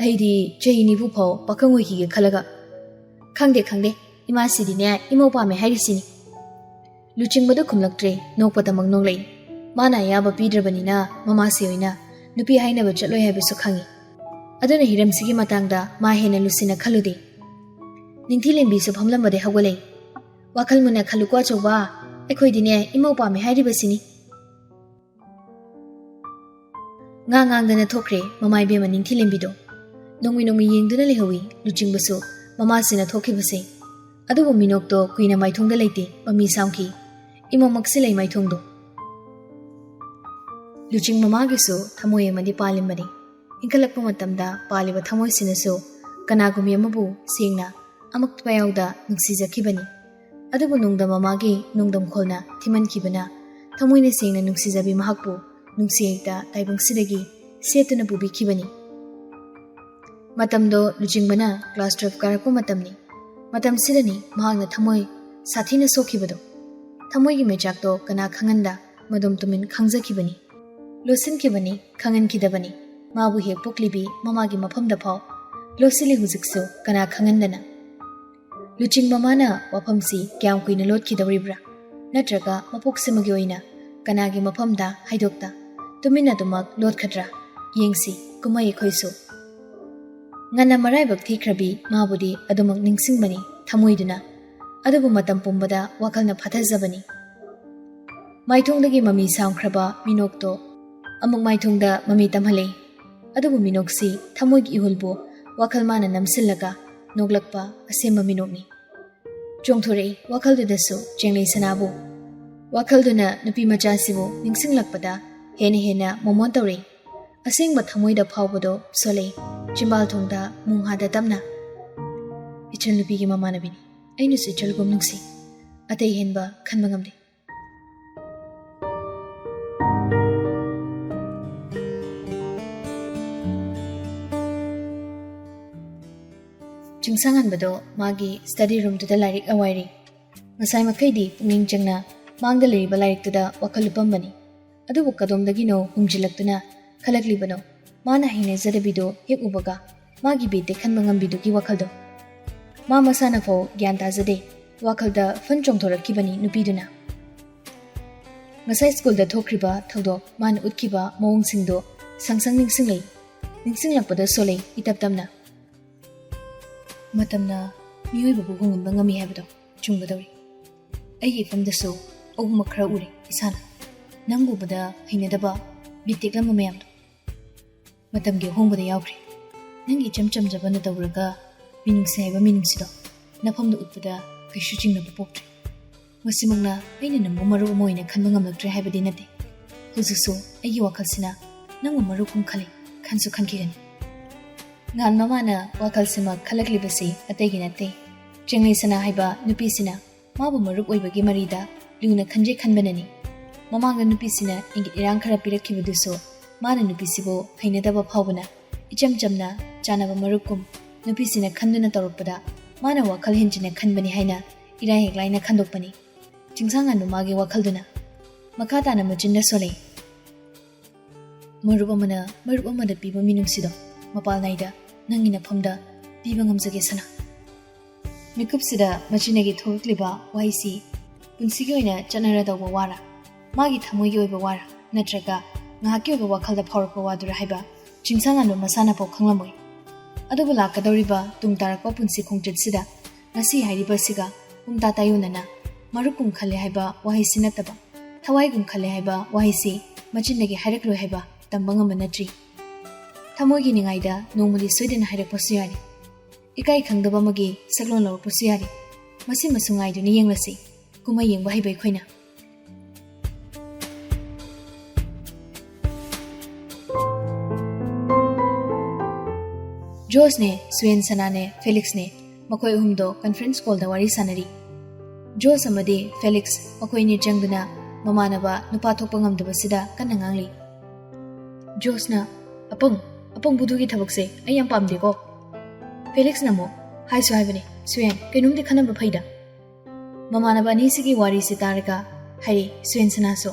"ꯑꯩꯗꯤ ꯆꯍꯤ ꯅꯤꯐꯨ ꯐꯥꯎ ꯄꯥꯈꯪ ꯑꯣꯏꯈꯤꯒꯦ ꯈꯜꯂꯒ꯫" "ꯈꯪꯗꯦ, ꯈꯪꯗꯦ, ꯏꯃꯥꯁꯤꯗꯤꯅꯦ ꯏꯃꯧ ꯄꯥꯝꯃꯦ ꯍꯥꯏꯔꯤꯁꯤꯅꯤ꯫" ꯂꯨꯆꯤꯡꯕꯗꯣ ꯈꯨꯝꯂꯛꯇ꯭ꯔꯦ, ꯅꯣꯛꯄꯇꯃꯛ ꯅꯣꯛꯂꯛꯏ꯫ ꯃꯥꯅ ꯑꯌꯥꯕ ꯄꯤꯗ꯭ꯔꯕꯅꯤꯅ ꯃꯃꯥꯁꯤ ꯑꯣꯏꯅ ꯅꯨꯄꯤ ꯍꯥꯏꯅꯕ ꯆꯠꯂꯣꯏ ꯍꯥꯏꯕꯁꯨ ꯈꯪꯏ꯫ ꯑꯗꯨꯅ ꯍꯤꯔꯝꯁꯤꯒꯤ ꯃꯇꯥꯡꯗ ꯃꯥ ꯍꯦꯟꯅ ꯂꯨꯁꯤꯟꯅ ꯈꯜꯂꯨꯗꯦ꯫ ꯅꯤꯡꯊꯤ ꯂꯦꯝꯕꯤꯁꯨ ꯐꯝꯂꯝꯕꯗꯩ ꯍꯧꯒꯠꯂꯛꯏ꯫ "ꯋꯥꯈꯜ ꯃꯨꯟꯅ ꯈꯜꯂꯨꯀꯣ ꯑꯆꯧꯕ, ꯑꯩꯈꯣꯏꯗꯤꯅꯦ ꯏꯃꯧ ꯄꯥꯝꯃꯦ ꯍꯥꯏꯔꯤꯕꯁꯤꯅꯤ꯫" ꯉꯥ ꯉꯥꯡꯗꯅ ꯊꯣꯛꯈ꯭ꯔꯦ ꯃꯃꯥ ꯏꯕꯦꯝꯃ ꯅꯤꯡꯊꯤ ꯂꯦꯝꯕꯤꯗꯣ꯫ ꯅꯣꯡꯃꯩ ꯅꯣꯡꯃꯩ ꯌꯦꯡꯗꯨꯅ ꯂꯩꯍꯧꯏ ꯂꯨꯆꯤꯡꯕꯁꯨ ꯃꯃꯥꯁꯤꯅ ꯊꯣꯛꯈꯤꯕꯁꯦ꯫ ꯑꯗꯨꯕꯨ ꯃꯤꯅꯣꯛꯇꯣ ꯀꯨꯏꯅ ꯃꯥꯏꯊꯣꯡꯗ ꯂꯩꯇꯦ, ꯃꯃꯤ ꯁꯥꯝꯈꯤ꯫ ꯏꯃꯣꯃꯛꯁꯤ ꯂꯩ ꯃꯥꯏꯊꯣꯡꯗꯣ꯫ ꯂꯨꯆꯤꯡ ꯃꯃꯥꯒꯤꯁꯨ ꯊꯃꯣꯏ ꯑꯃꯗꯤ ꯄꯥꯜꯂꯤꯕꯅꯤ꯫ ꯏꯟꯈꯠꯂꯛꯄ ꯃꯇꯝꯗ ꯄꯥꯜꯂꯤꯕ ꯊꯃꯣꯏꯁꯤꯅꯁꯨ ꯀꯅꯥꯒꯨꯝꯕꯤ ꯑꯃꯕꯨ ꯁꯦꯡꯅ ꯑꯃꯛꯇ ꯌꯥꯎꯗ ꯅꯨꯡꯁꯤꯖꯈꯤꯕꯅꯤ꯫ ꯑꯗꯨꯕꯨ ꯅꯣꯡꯗꯝ ꯃꯃꯥꯒꯤ ꯅꯣꯡꯗꯝ ꯈꯣꯜꯅ ꯊꯤꯃꯟꯈꯤꯕꯅ ꯊꯃꯣꯏꯅ ꯁꯦꯡꯅ ꯅꯨꯡꯁꯤꯖꯕꯤ ꯃꯍꯥꯛꯄꯨ ꯅꯨꯡꯁꯤ ꯍꯩꯇ ꯇꯥꯏꯕꯪꯁꯤꯗꯒꯤ ꯁꯦꯠꯇꯨꯅ ꯄꯨꯕꯤꯈꯤꯕꯅꯤ꯫ ꯃꯇꯝꯗꯣ ꯂꯨꯆꯤꯡꯕꯅ class twelve ꯀꯥꯔꯛꯄ ꯃꯇꯝꯅꯤ꯫ ꯃꯇꯝꯁꯤꯗꯅꯤ ꯃꯍꯥꯛꯅ ꯊꯃꯣꯏ ꯁꯥꯊꯤꯅ ꯁꯣꯛꯈꯤꯕꯗꯣ꯫ ꯊꯃꯣꯏꯒꯤ ꯃꯩꯆꯥꯛꯇꯣ ꯀꯅꯥ ꯈꯪꯍꯟꯗ ꯃꯗꯣꯝ ꯇꯨꯃꯤꯟ ꯈꯪꯖꯈꯤꯕꯅꯤ꯫ ꯂꯣꯠꯁꯤꯟꯈꯤꯕꯅꯤ, ꯈꯪꯍꯟꯈꯤꯗꯕꯅꯤ꯫ ꯃꯥꯕꯨ ꯍꯦꯛ ꯄꯣꯛꯂꯤꯕꯤ ꯃꯃꯥꯒꯤ ꯃꯐꯝꯗ ꯐꯥꯎ ꯂꯣꯠꯁꯤꯜꯂꯤ ꯍꯧꯖꯤꯛꯁꯨ ꯀꯅꯥ ꯈꯪꯍꯟꯗꯅ꯫ ꯂꯨꯆꯤꯡ ꯃꯃꯥꯅ ꯋꯥꯐꯝꯁꯤ ꯀꯌꯥꯝ ꯀꯨꯏꯅ ꯂꯣꯠꯈꯤꯗꯧꯔꯤꯕ꯭ꯔꯥ? ꯅꯠꯇ꯭ꯔꯒ ꯃꯄꯣꯛꯁꯤꯃꯒꯤ ꯑꯣꯏꯅ ꯀꯅꯥꯒꯤ ꯃꯐꯝꯗ ꯍꯥꯏꯗꯣꯛꯇ ꯇꯨꯃꯤꯟꯅ ꯑꯗꯨꯃꯛ ꯂꯣꯠꯈꯗ꯭ꯔꯥ? ꯌꯦꯡꯁꯤ ꯀꯨꯝꯍꯩ ꯑꯩꯈꯣꯏꯁꯨ꯫ ꯉꯟꯅ ꯃꯔꯥꯏꯕꯛ ꯊꯤꯈ꯭ꯔꯕꯤ ꯃꯥꯕꯨꯗꯤ ꯑꯗꯨꯃꯛ ꯅꯤꯡꯁꯤꯡꯕꯅꯤ ꯊꯃꯣꯏꯗꯨꯅ꯫ ꯑꯗꯨꯕꯨ ꯃꯇꯝ ꯄꯨꯝꯕꯗ ꯋꯥꯈꯜꯅ ꯐꯥꯊꯖꯕꯅꯤ꯫ ꯃꯥꯏꯊꯣꯡꯗꯒꯤ ꯃꯃꯤ ꯁꯥꯝꯈ꯭ꯔꯕ ꯃꯤꯅꯣꯛꯇꯣ ꯑꯃꯨꯛ ꯃꯥꯏꯊꯣꯡꯗ ꯃꯃꯤ ꯇꯝꯍꯜꯂꯤ꯫ ꯑꯗꯨꯕꯨ ꯃꯤꯅꯣꯛꯁꯤ ꯊꯃꯣꯏꯒꯤ ꯏꯍꯨꯜꯕꯨ ꯋꯥꯈꯜ ꯃꯥꯅ ꯅꯝꯁꯤꯜꯂꯒ ꯅꯣꯛꯂꯛꯄ ꯑꯁꯦꯡꯕ ꯃꯤꯅꯣꯛꯅꯤ꯫ ꯆꯣꯡꯊꯣꯔꯛꯏ ꯋꯥꯈꯜꯗꯨꯗꯁꯨ ꯆꯦꯡꯂꯩ ꯁꯅꯥꯕꯨ꯫ ꯋꯥꯈꯜꯗꯨꯅ ꯅꯨꯄꯤ ꯃꯆꯥꯁꯤꯕꯨ ꯅꯤꯡꯁꯤꯡꯂꯛꯄꯗ ꯍꯦꯟꯅ ꯍꯦꯟꯅ ꯃꯣꯃꯣꯟ ꯇꯧꯔꯛꯏ꯫ ꯑꯁꯦꯡꯕ ꯊꯃꯣꯏꯗ ꯐꯥꯎꯕꯗꯣ ꯁꯣꯜꯂꯛꯏ꯫ ꯆꯤꯝꯕꯥꯜ ꯊꯣꯡꯗ ꯃꯨꯡꯍꯥꯗ ꯇꯞꯅ, "ꯏꯆꯜ ꯅꯨꯄꯤꯒꯤ ꯃꯃꯥꯟꯅꯕꯤꯅꯤ꯫ ꯑꯩꯅꯁꯨ ꯏꯆꯜꯒꯨꯝ ꯅꯨꯡꯁꯤ꯫ ꯑꯇꯩ ꯍꯦꯟꯕ ꯈꯟꯕ ꯉꯝꯗꯦ꯫" ꯆꯤꯡꯁꯥꯡꯍꯟꯕꯗꯣ ꯃꯥꯒꯤ ꯁ꯭ꯇꯗꯤ ꯔꯨꯝꯗꯨꯗ ꯂꯥꯏꯔꯤꯛ ꯑꯋꯥꯏꯔꯤ꯫ ꯉꯁꯥꯏ ꯃꯈꯩꯗꯤ ꯄꯨꯛꯅꯤꯡ ꯆꯪꯅ ꯃꯥꯡꯗ ꯂꯩꯔꯤꯕ ꯂꯥꯏꯔꯤꯛꯇꯨꯗ ꯋꯥꯈꯜ ꯂꯨꯞꯄꯝꯕꯅꯤ꯫ ꯑꯗꯨꯕꯨ ꯀꯗꯣꯝꯗꯒꯤꯅꯣ ꯍꯨꯝꯖꯤꯜꯂꯛꯇꯨꯅ ꯈꯜꯂꯛꯂꯤꯕꯅꯣ ꯃꯥꯅ ꯍꯩꯅꯖꯗꯕꯤꯗꯣ ꯍꯦꯛ ꯎꯕꯒ ꯃꯥꯒꯤ ꯕꯤꯠꯇ ꯈꯟꯕ ꯉꯝꯕꯤꯗꯨꯒꯤ ꯋꯥꯈꯜꯗꯣ꯫ ꯃꯥ ꯃꯁꯥꯅ ꯐꯥꯎ ꯒ꯭ꯌꯥꯟ ꯇꯥꯖꯗꯦ꯫ ꯋꯥꯈꯜꯗ ꯐꯟ ꯆꯣꯡꯊꯣꯔꯛꯈꯤꯕꯅꯤ ꯅꯨꯄꯤꯗꯨꯅ꯫ ꯉꯁꯥꯏ ꯁ꯭ꯀꯨꯜꯗ ꯊꯣꯛꯈ꯭ꯔꯤꯕ ꯊꯧꯗꯣꯛ, ꯃꯥꯅ ꯎꯠꯈꯤꯕ ꯃꯑꯣꯡꯁꯤꯡꯗꯣ ꯁꯪ ꯁꯪ ꯅꯤꯡꯁꯤꯡꯂꯛꯏ꯫ ꯅꯤꯡꯁꯤꯡꯂꯛꯄꯗ ꯁꯣꯜꯂꯛꯏ ꯏꯇꯞ ꯇꯞꯅ꯫ ꯃꯇꯝꯅ ꯃꯤꯑꯣꯏꯕꯕꯨ ꯍꯣꯡꯍꯟꯕ ꯉꯝꯃꯤ ꯍꯥꯏꯕꯗꯣ ꯆꯨꯝꯒꯗꯧꯔꯤ꯫ ꯑꯩꯒꯤ ꯏꯐꯝꯗꯁꯨ ꯑꯍꯨꯝꯃꯛ ꯈꯔ ꯎꯔꯦ ꯏꯁꯥꯅ꯫ ꯅꯪ ꯎꯕꯗ ꯍꯩꯅꯗꯕ, ꯕꯤꯠ ꯇꯦꯛꯂꯝꯕ ꯃꯌꯥꯝꯗꯣ ꯃꯇꯝꯒꯤ ꯑꯍꯣꯡꯕꯗ ꯌꯥꯎꯈ꯭ꯔꯦ꯫ ꯅꯪꯒꯤ ꯏꯆꯝ ꯆꯝꯖꯕ ꯅꯇꯧ ꯎꯔꯒ ꯃꯤꯅꯨꯡꯁꯤ ꯍꯥꯏꯕ ꯃꯤꯅꯨꯡꯁꯤꯗꯣ ꯅꯐꯝꯗ ꯎꯠꯄꯗ ꯀꯩꯁꯨ ꯆꯤꯡꯅꯕ ꯄꯣꯛꯇ꯭ꯔꯦ꯫ ꯃꯁꯤꯃꯛꯅ ꯑꯩꯅ ꯅꯪꯕꯨ ꯃꯔꯨꯞ ꯑꯃ ꯑꯣꯏꯅ ꯈꯟꯕ ꯉꯝꯂꯛꯇ꯭ꯔꯦ ꯍꯥꯏꯕꯗꯤ ꯅꯠꯇꯦ꯫ ꯍꯧꯖꯤꯛꯁꯨ ꯑꯩꯒꯤ ꯋꯥꯈꯜꯁꯤꯅ ꯅꯪꯕꯨ ꯃꯔꯨꯞꯀꯨꯝ ꯈꯜꯂꯤ, ꯈꯟꯁꯨ ꯈꯟꯈꯤꯒꯅꯤ꯫ ꯉꯥꯟ ꯃꯃꯥꯅ ꯋꯥꯈꯜꯁꯤꯃꯛ ꯈꯜꯂꯛꯂꯤꯕꯁꯤ ꯑꯇꯩꯒꯤ ꯅꯠꯇꯦ꯫ ꯆꯦꯡꯂꯩ ꯁꯅꯥ ꯍꯥꯏꯕ ꯅꯨꯄꯤꯁꯤꯅ ꯃꯥꯕꯨ ꯃꯔꯨꯞ ꯑꯣꯏꯕꯒꯤ ꯃꯔꯤꯗ ꯂꯨꯅ ꯈꯟꯖꯩ ꯈꯟꯕꯅꯅꯤ꯫ ꯃꯃꯥꯡꯗ ꯅꯨꯄꯤꯁꯤꯅ ꯏꯪꯒꯤꯠ ꯏꯔꯥꯡ ꯈꯔ ꯄꯤꯔꯛꯈꯤꯕꯗꯨꯁꯨ ꯃꯥꯅ ꯅꯨꯄꯤꯁꯤꯕꯨ ꯍꯩꯅꯗꯕ ꯐꯥꯎꯕꯅ ꯏꯆꯝ ꯆꯝꯅ ꯆꯥꯟꯅꯕ ꯃꯔꯨꯞꯀꯨꯝ ꯅꯨꯄꯤꯁꯤꯅ ꯈꯟꯗꯨꯅ ꯇꯧꯔꯛꯄꯗ ꯃꯥꯅ ꯋꯥꯈꯜ ꯍꯦꯟꯖꯤꯟꯅ ꯈꯟꯕꯅꯤ ꯍꯥꯏꯅ ꯏꯔꯥꯏ ꯍꯦꯛ ꯂꯥꯏꯅ ꯈꯟꯗꯣꯛꯄꯅꯤ꯫ ꯆꯤꯡꯁꯥꯡꯉꯥꯟꯕ ꯃꯥꯒꯤ ꯋꯥꯈꯜꯗꯨꯅ꯫ ꯃꯈꯥ ꯇꯥꯅ ꯃꯆꯤꯟꯗ ꯁꯣꯜꯂꯛꯏ꯫ ꯃꯔꯨꯞ ꯑꯃꯅ ꯃꯔꯨꯞ ꯑꯃꯗ ꯄꯤꯕ ꯃꯤꯅꯨꯡꯁꯤꯗꯣ ꯃꯄꯥꯜ ꯅꯥꯏꯗ ꯅꯪꯒꯤ ꯅꯐꯝꯗ ꯄꯤꯕ ꯉꯝꯖꯒꯦ ꯁꯅꯥ꯫ ꯃꯤꯀꯨꯞꯁꯤꯗ ꯃꯆꯤꯟꯗꯒꯤ ꯊꯣꯛꯂꯛꯂꯤꯕ ꯋꯥꯍꯩꯁꯤ ꯄꯨꯟꯁꯤꯒꯤ ꯑꯣꯏꯅ ꯆꯠꯅꯔꯗꯧꯕ ꯋꯥꯔꯥ, ꯃꯥꯒꯤ ꯊꯃꯣꯏꯒꯤ ꯑꯣꯏꯕ ꯋꯥꯔꯥ, ꯅꯠꯇ꯭ꯔꯒ ꯉꯥꯏꯍꯥꯛꯀꯤ ꯑꯣꯏꯕ ꯋꯥꯈꯜꯗ ꯐꯥꯎꯔꯛꯄ ꯋꯥꯗꯨꯔꯥ ꯍꯥꯏꯕ ꯆꯤꯡꯁꯥꯡꯉꯥꯟꯕ ꯃꯁꯥꯅꯐꯥꯎ ꯈꯪꯂꯝꯃꯣꯏ꯫ ꯑꯗꯨꯕꯨ ꯂꯥꯛꯀꯗꯧꯔꯤꯕ ꯇꯨꯡ ꯇꯥꯔꯛꯄ ꯄꯨꯟꯁꯤ ꯈꯣꯡꯆꯠꯁꯤꯗ ꯉꯁꯤ ꯍꯥꯏꯔꯤꯕꯁꯤꯒ ꯄꯨꯡꯇꯥ ꯇꯥꯏꯌꯣꯟꯅꯅ ꯃꯔꯨꯞꯀꯨꯝ ꯈꯜꯂꯦ ꯍꯥꯏꯕ ꯋꯥꯍꯩꯁꯤ ꯅꯠꯇꯕ, ꯊꯋꯥꯏꯒꯨꯝ ꯈꯜꯂꯦ ꯍꯥꯏꯕ ꯋꯥꯍꯩꯁꯤ ꯃꯆꯤꯟꯗꯒꯤ ꯍꯥꯏꯔꯛꯂꯣꯏ ꯍꯥꯏꯕ ꯇꯝꯕ ꯉꯝꯕ ꯅꯠꯇ꯭ꯔꯤ꯫ ꯊꯃꯣꯏꯒꯤ ꯅꯤꯡꯉꯥꯏꯗ ꯅꯣꯡꯃꯗꯤ ꯁꯣꯏꯗꯅ ꯍꯥꯏꯔꯛꯄꯁꯨ ꯌꯥꯔꯤ꯫ ꯏꯀꯥꯏ ꯈꯪꯗꯕ ꯑꯃꯒꯤ ꯁꯛꯂꯣꯟ ꯂꯧꯔꯛꯄꯁꯨ ꯌꯥꯔꯤ꯫ ꯃꯁꯤꯃꯁꯨ ꯉꯥꯏꯗꯨꯅ ꯌꯦꯡꯂꯁꯤ, ꯀꯨꯝꯍꯩ ꯌꯦꯡꯕ ꯍꯩꯕ ꯑꯩꯈꯣꯏꯅ꯫ ꯖꯣꯁꯅꯦ, ꯁꯨꯌꯦꯟ ꯁꯅꯥꯅꯦ, ꯐꯦꯂꯤꯛꯁꯅꯦ, ꯃꯈꯣꯏ ꯑꯍꯨꯝꯗꯣ ꯀꯟꯐꯔꯦꯟꯁ ꯀꯣꯜꯗ ꯋꯥꯔꯤ ꯁꯥꯟꯅꯔꯤ꯫ ꯖꯣꯁ ꯑꯃꯗꯤ ꯐꯦꯂꯤꯛꯁ ꯃꯈꯣꯏ ꯑꯅꯤ ꯆꯪꯗꯨꯅ ꯃꯃꯥꯟꯅꯕ ꯅꯨꯄꯥ ꯊꯣꯛꯄ ꯉꯝꯗꯕꯁꯤꯗ ꯀꯟꯅ ꯉꯥꯡꯂꯤ꯫ ꯖꯣꯁꯅ, "ꯑꯄꯪ, ꯑꯄꯪꯕꯨꯗꯨꯒꯤ ꯊꯕꯛꯁꯦ ꯑꯩ ꯌꯥꯝ ꯄꯥꯝꯗꯦꯀꯣ"꯫ ꯐꯦꯂꯤꯛꯁꯅ ꯑꯃꯨꯛ, "ꯍꯥꯏꯁꯨ ꯍꯥꯏꯕꯅꯦ, ꯁꯨꯌꯦꯟ, ꯀꯩꯅꯣꯝꯗꯤ ꯈꯟꯅꯕ ꯐꯩꯗ"꯫ ꯃꯃꯥꯟꯅꯕ ꯑꯅꯤꯁꯤꯒꯤ ꯋꯥꯔꯤꯁꯤ ꯇꯥꯔꯒ ꯍꯥꯏꯔꯤ ꯁꯨꯌꯦꯟ ꯁꯅꯥꯁꯨ,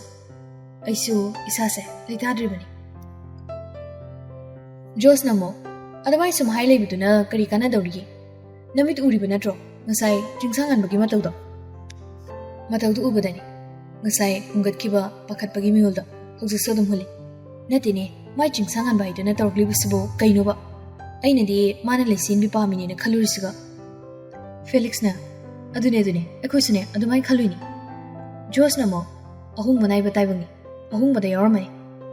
"ꯑꯩꯁꯨ ꯏꯁꯥꯁꯦ ꯂꯩꯇꯥꯗ꯭ꯔꯤꯕꯅꯤ"꯫ ꯖꯣꯁꯅ ꯑꯃꯨꯛ, "ꯑꯗꯨꯃꯥꯏꯅ ꯁꯨꯝ ꯍꯥꯏ ꯂꯩꯕꯗꯨꯅ ꯀꯔꯤ ꯀꯥꯟꯅꯗꯧꯔꯤꯒꯦ? ꯅꯃꯤꯠ ꯎꯔꯤꯕ ꯅꯠꯇ꯭ꯔꯣ ꯉꯁꯥꯏ ꯆꯤꯡꯁꯥꯡ ꯉꯟꯕꯒꯤ ꯃꯇꯧꯗꯣ? ꯃꯇꯧꯗꯨ ꯎꯕꯗꯅꯤ ꯉꯁꯥꯏ ꯍꯨꯝꯒꯠꯈꯤꯕ ꯄꯥꯈꯠꯄꯒꯤ ꯃꯤꯍꯨꯜꯗꯣ ꯍꯧꯖꯤꯛꯁꯨ ꯑꯗꯨꯝ ꯍꯨꯜꯂꯤ꯫ ꯅꯠꯇꯦꯅꯦ, ꯃꯥꯏ ꯆꯤꯡꯁꯥꯡ ꯉꯟꯕ ꯍꯥꯏꯗꯨꯅ ꯇꯧꯔꯛꯂꯤꯕꯁꯤꯕꯨ ꯀꯩꯅꯣꯕ? ꯑꯩꯅꯗꯤ ꯃꯥꯅ ꯂꯩꯆꯦꯟꯕꯤ ꯄꯥꯝꯃꯤꯅꯦꯅ ꯈꯜꯂꯨꯔꯤꯁꯤꯒ"꯫ ꯐꯦꯂꯤꯛꯁꯅ, "ꯑꯗꯨꯅꯦ, ꯑꯗꯨꯅꯦ, ꯑꯩꯈꯣꯏꯁꯨꯅꯦ ꯑꯗꯨꯃꯥꯏꯅ ꯈꯜꯂꯨꯏꯅꯤ"꯫ ꯖꯣꯁꯅ ꯑꯃꯨꯛ, "ꯑꯍꯣꯡꯕ ꯅꯥꯏꯕ ꯇꯥꯏꯕꯪꯅꯤ, ꯑꯍꯣꯡꯕꯗ ꯌꯥꯎꯔꯝꯃꯅꯤ꯫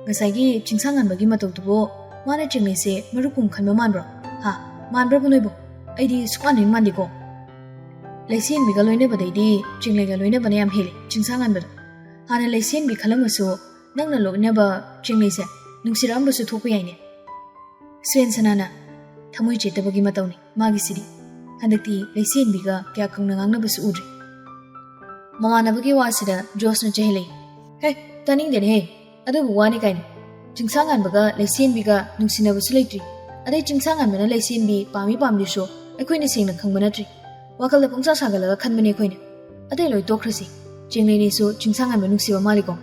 ꯉꯁꯥꯏꯒꯤ ꯆꯤꯡꯁꯥꯡ ꯉꯟꯕꯒꯤ ꯃꯇꯧꯗꯨꯕꯨ ꯃꯥꯅ ꯆꯤꯡꯂꯩꯁꯦ ꯃꯔꯨꯞ ꯀꯨꯝ ꯈꯟꯕ ꯃꯥꯟꯕ꯭ꯔꯣ? ꯍꯥ? ꯃꯥꯟꯕ꯭ꯔꯕ ꯅꯣꯏꯕꯨ? ꯑꯩꯗꯤ ꯁꯨꯛꯃꯥꯟ ꯍꯦꯛ ꯃꯥꯟꯗꯦꯀꯣ꯫ ꯂꯩꯆꯦꯟꯕꯤꯒ ꯂꯣꯏꯅꯕꯗꯩꯗꯤ ꯆꯤꯡꯂꯩꯒ ꯂꯣꯏꯅꯕꯅ ꯌꯥꯝ ꯍꯦꯜꯂꯤ ꯆꯤꯡꯁꯥꯡ ꯉꯟꯕꯗꯣ꯫ ꯍꯥꯟꯅ ꯂꯩꯆꯦꯟꯕꯤ ꯈꯜꯂꯝꯃꯁꯨ ꯅꯪꯅ ꯂꯣꯏꯅꯕ ꯆꯤꯡꯂꯩꯁꯦ ꯅꯨꯡꯁꯤꯔꯛꯑꯝꯕꯁꯨ ꯊꯣꯛꯄ ꯌꯥꯏꯅꯦ"꯫ ꯁꯨꯌꯦꯟ ꯁꯅꯥꯅ, "ꯊꯃꯣꯏ ꯆꯦꯠꯇꯕꯒꯤ ꯃꯇꯧꯅꯤ ꯃꯥꯒꯤꯁꯤꯗꯤ꯫ ꯍꯟꯗꯛꯇꯤ ꯂꯩꯆꯦꯟꯕꯤꯒ ꯀꯌꯥ ꯈꯪꯅ ꯉꯥꯡꯅꯕꯁꯨ ꯎꯗ꯭ꯔꯤ"꯫ ꯃꯃꯥꯟꯅꯕꯒꯤ ꯋꯥꯁꯤꯗ ꯖꯣꯁꯅ ꯆꯦꯜꯂꯛꯏ꯫ "ꯍꯦ, ꯇꯥꯅꯤꯡꯗꯦꯅꯦꯍꯦ, ꯑꯗꯨꯕꯨ ꯋꯥꯅꯤ ꯀꯥꯏꯅ꯫ ꯆꯤꯡꯁꯥꯡ ꯉꯟꯕꯒ ꯂꯩꯆꯦꯟꯕꯤꯒ ꯅꯨꯡꯁꯤꯅꯕꯁꯨ ꯂꯩꯇ꯭ꯔꯤ꯫ ꯑꯗꯩ ꯆꯤꯡꯁꯥꯡ ꯉꯟꯕꯅ ꯂꯩꯆꯦꯟꯕꯤ ꯄꯥꯝꯃꯤ ꯄꯥꯝꯗ꯭ꯔꯤꯁꯨ ꯑꯩꯈꯣꯏꯅ ꯁꯦꯡꯅ ꯈꯪꯕ ꯅꯠꯇ꯭ꯔꯤ꯫ ꯋꯥꯈꯜꯗ ꯄꯨꯡꯁꯥ ꯁꯥꯒꯠꯂꯒ ꯈꯟꯕꯅꯦ ꯑꯩꯈꯣꯏꯅ꯫ ꯑꯇꯩ ꯂꯣꯏ ꯇꯣꯛꯈ꯭ꯔꯁꯤ꯫ ꯆꯤꯡꯂꯩꯅꯤꯁꯨ ꯆꯤꯡꯁꯥꯡ ꯉꯟꯕ ꯅꯨꯡꯁꯤꯕ ꯃꯥꯜꯂꯤꯀꯣ"꯫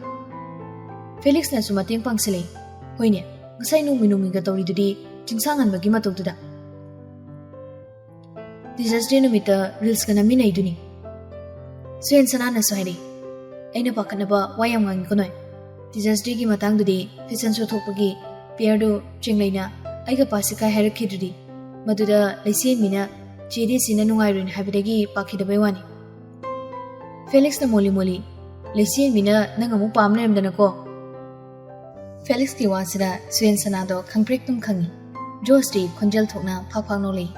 ꯐꯦꯂꯤꯛꯁꯅꯁꯨ ꯃꯇꯦꯡ ꯄꯥꯡꯁꯤꯜꯂꯛꯏ꯫ "ꯍꯣꯏꯅꯦ, ꯉꯁꯥꯏ ꯅꯣꯡꯃꯤ ꯅꯣꯡꯃꯤꯒ ꯇꯧꯔꯤꯗꯨꯗꯤ ꯆꯤꯡꯁꯥꯡ ꯉꯟꯕꯒꯤ ꯃꯇꯧꯗꯨꯗ꯫ ꯇꯤꯆꯔꯁ ꯗꯦ ꯅꯨꯃꯤꯠꯇ ꯔꯤꯜꯁꯀ ꯅꯝꯃꯤꯟꯅꯩꯗꯨꯅꯤ"꯫ ꯁꯨꯌꯦꯟ ꯁꯅꯥꯅꯁꯨ ꯍꯥꯏꯔꯛꯏ꯫ "ꯑꯩꯅ ꯄꯥꯈꯠꯅꯕ ꯋꯥ ꯌꯥꯝ ꯉꯥꯡꯉꯤꯀꯣ ꯅꯣꯏ꯫ ꯇꯤꯆꯔꯁ ꯗꯦꯒꯤ ꯃꯇꯥꯡꯗꯨꯗꯤ ꯐꯦꯁꯟ ꯁꯣ ꯊꯣꯛꯄꯒꯤ ꯄꯤꯌꯔꯗꯨ ꯆꯤꯡꯂꯩꯅ ꯑꯩꯒ ꯄꯥꯁꯤꯀꯥꯏ ꯍꯥꯏꯔꯛꯈꯤꯗ꯭ꯔꯗꯤ, ꯃꯗꯨꯗ ꯂꯩꯆꯦꯟꯕꯤꯅ ꯆꯦꯗꯤ ꯁꯤꯅ ꯅꯨꯡꯉꯥꯏꯔꯣꯏꯅ ꯍꯥꯏꯕꯗꯒꯤ ꯄꯥꯈꯤꯗꯕꯩ ꯋꯥꯅꯤ"꯫ ꯐꯦꯂꯤꯛꯁꯅ ꯃꯣꯂꯤ ꯃꯣꯂꯤ, "ꯂꯩꯆꯦꯟꯕꯤꯅ ꯅꯪ ꯑꯃꯨꯛ ꯄꯥꯝ ꯂꯩꯔꯝꯗꯅꯀꯣ"꯫ ꯐꯦꯂꯤꯛꯁꯀꯤ ꯋꯥꯁꯤꯗ ꯁꯨꯌꯦꯟ ꯁꯅꯥꯗꯣ ꯈꯪꯄ꯭ꯔꯦꯛ ꯇꯨꯝ ꯈꯪꯉꯤ꯫ ꯖꯣꯁꯇꯤ ꯈꯣꯟꯖꯦꯜ ꯊꯣꯛꯅ ꯐꯥꯛ ꯐꯥꯛ ꯅꯣꯛꯂꯛꯏ꯫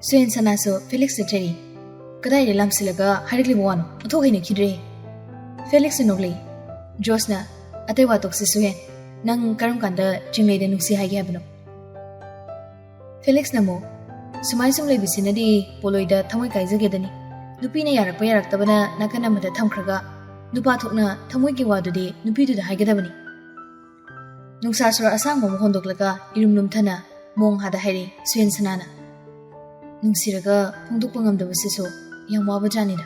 ꯁꯨꯌꯦꯟ ꯁꯅꯥꯁꯨ ꯐꯦꯂꯤꯛꯁꯇ ꯆꯩꯔꯤ꯫ "ꯀꯗꯥꯏꯗ ꯂꯥꯝꯁꯤꯜꯂꯒ ꯍꯥꯏꯔꯛꯂꯤꯕ ꯋꯥꯅꯣ? ꯑꯣꯟꯊꯣꯛ ꯍꯩꯅꯈꯤꯗ꯭ꯔꯦ!" ꯐꯦꯂꯤꯛꯁꯅ ꯅꯣꯛꯂꯛꯏ꯫ ꯖꯣꯁꯅ, "ꯑꯇꯩ ꯋꯥ ꯇꯣꯛꯁꯤ ꯁꯨꯌꯦꯟ, ꯅꯪ ꯀꯔꯝ ꯀꯥꯟꯗ ꯆꯤꯡꯂꯩꯗ ꯅꯨꯡꯁꯤ ꯍꯥꯏꯒꯦ ꯍꯥꯏꯕꯅꯣ?" ꯐꯦꯂꯤꯛꯁꯅ ꯑꯃꯨꯛ, "ꯁꯨꯃꯥꯏ ꯁꯨꯝ ꯂꯩꯕꯁꯤꯅꯗꯤ ꯄꯣꯂꯣꯏꯗ ꯊꯃꯣꯏ ꯀꯥꯏꯖꯒꯦꯗꯅꯤ꯫ ꯅꯨꯄꯤꯅ ꯌꯥꯔꯛꯄ ꯌꯥꯔꯛꯇꯕꯅ ꯅꯥꯀꯟ ꯑꯃꯗ ꯊꯝꯈ꯭ꯔꯒ, ꯅꯨꯄꯥ ꯊꯣꯛꯅ ꯊꯃꯣꯏꯒꯤ ꯋꯥꯗꯨꯗꯤ ꯅꯨꯄꯤꯗꯨꯗ ꯍꯥꯏꯒꯗꯕꯅꯤ꯫ ꯅꯨꯡꯁꯥ ꯁꯣꯔ ꯑꯁꯥꯡꯕ ꯑꯃ ꯍꯣꯟꯗꯣꯛꯂꯒ ꯏꯔꯨꯝ ꯂꯨꯝꯊꯅ ꯃꯣꯡ ꯍꯥꯗ ꯍꯥꯏꯔꯛꯏ ꯁꯨꯌꯦꯟ ꯁꯅꯥꯅ꯫ ꯅꯨꯡꯁꯤꯔꯒ ꯐꯣꯡꯗꯣꯛꯄ ꯉꯝꯗꯕꯁꯤꯁꯨ ꯌꯥꯝ ꯋꯥꯕ ꯖꯥꯠꯅꯤꯗ꯫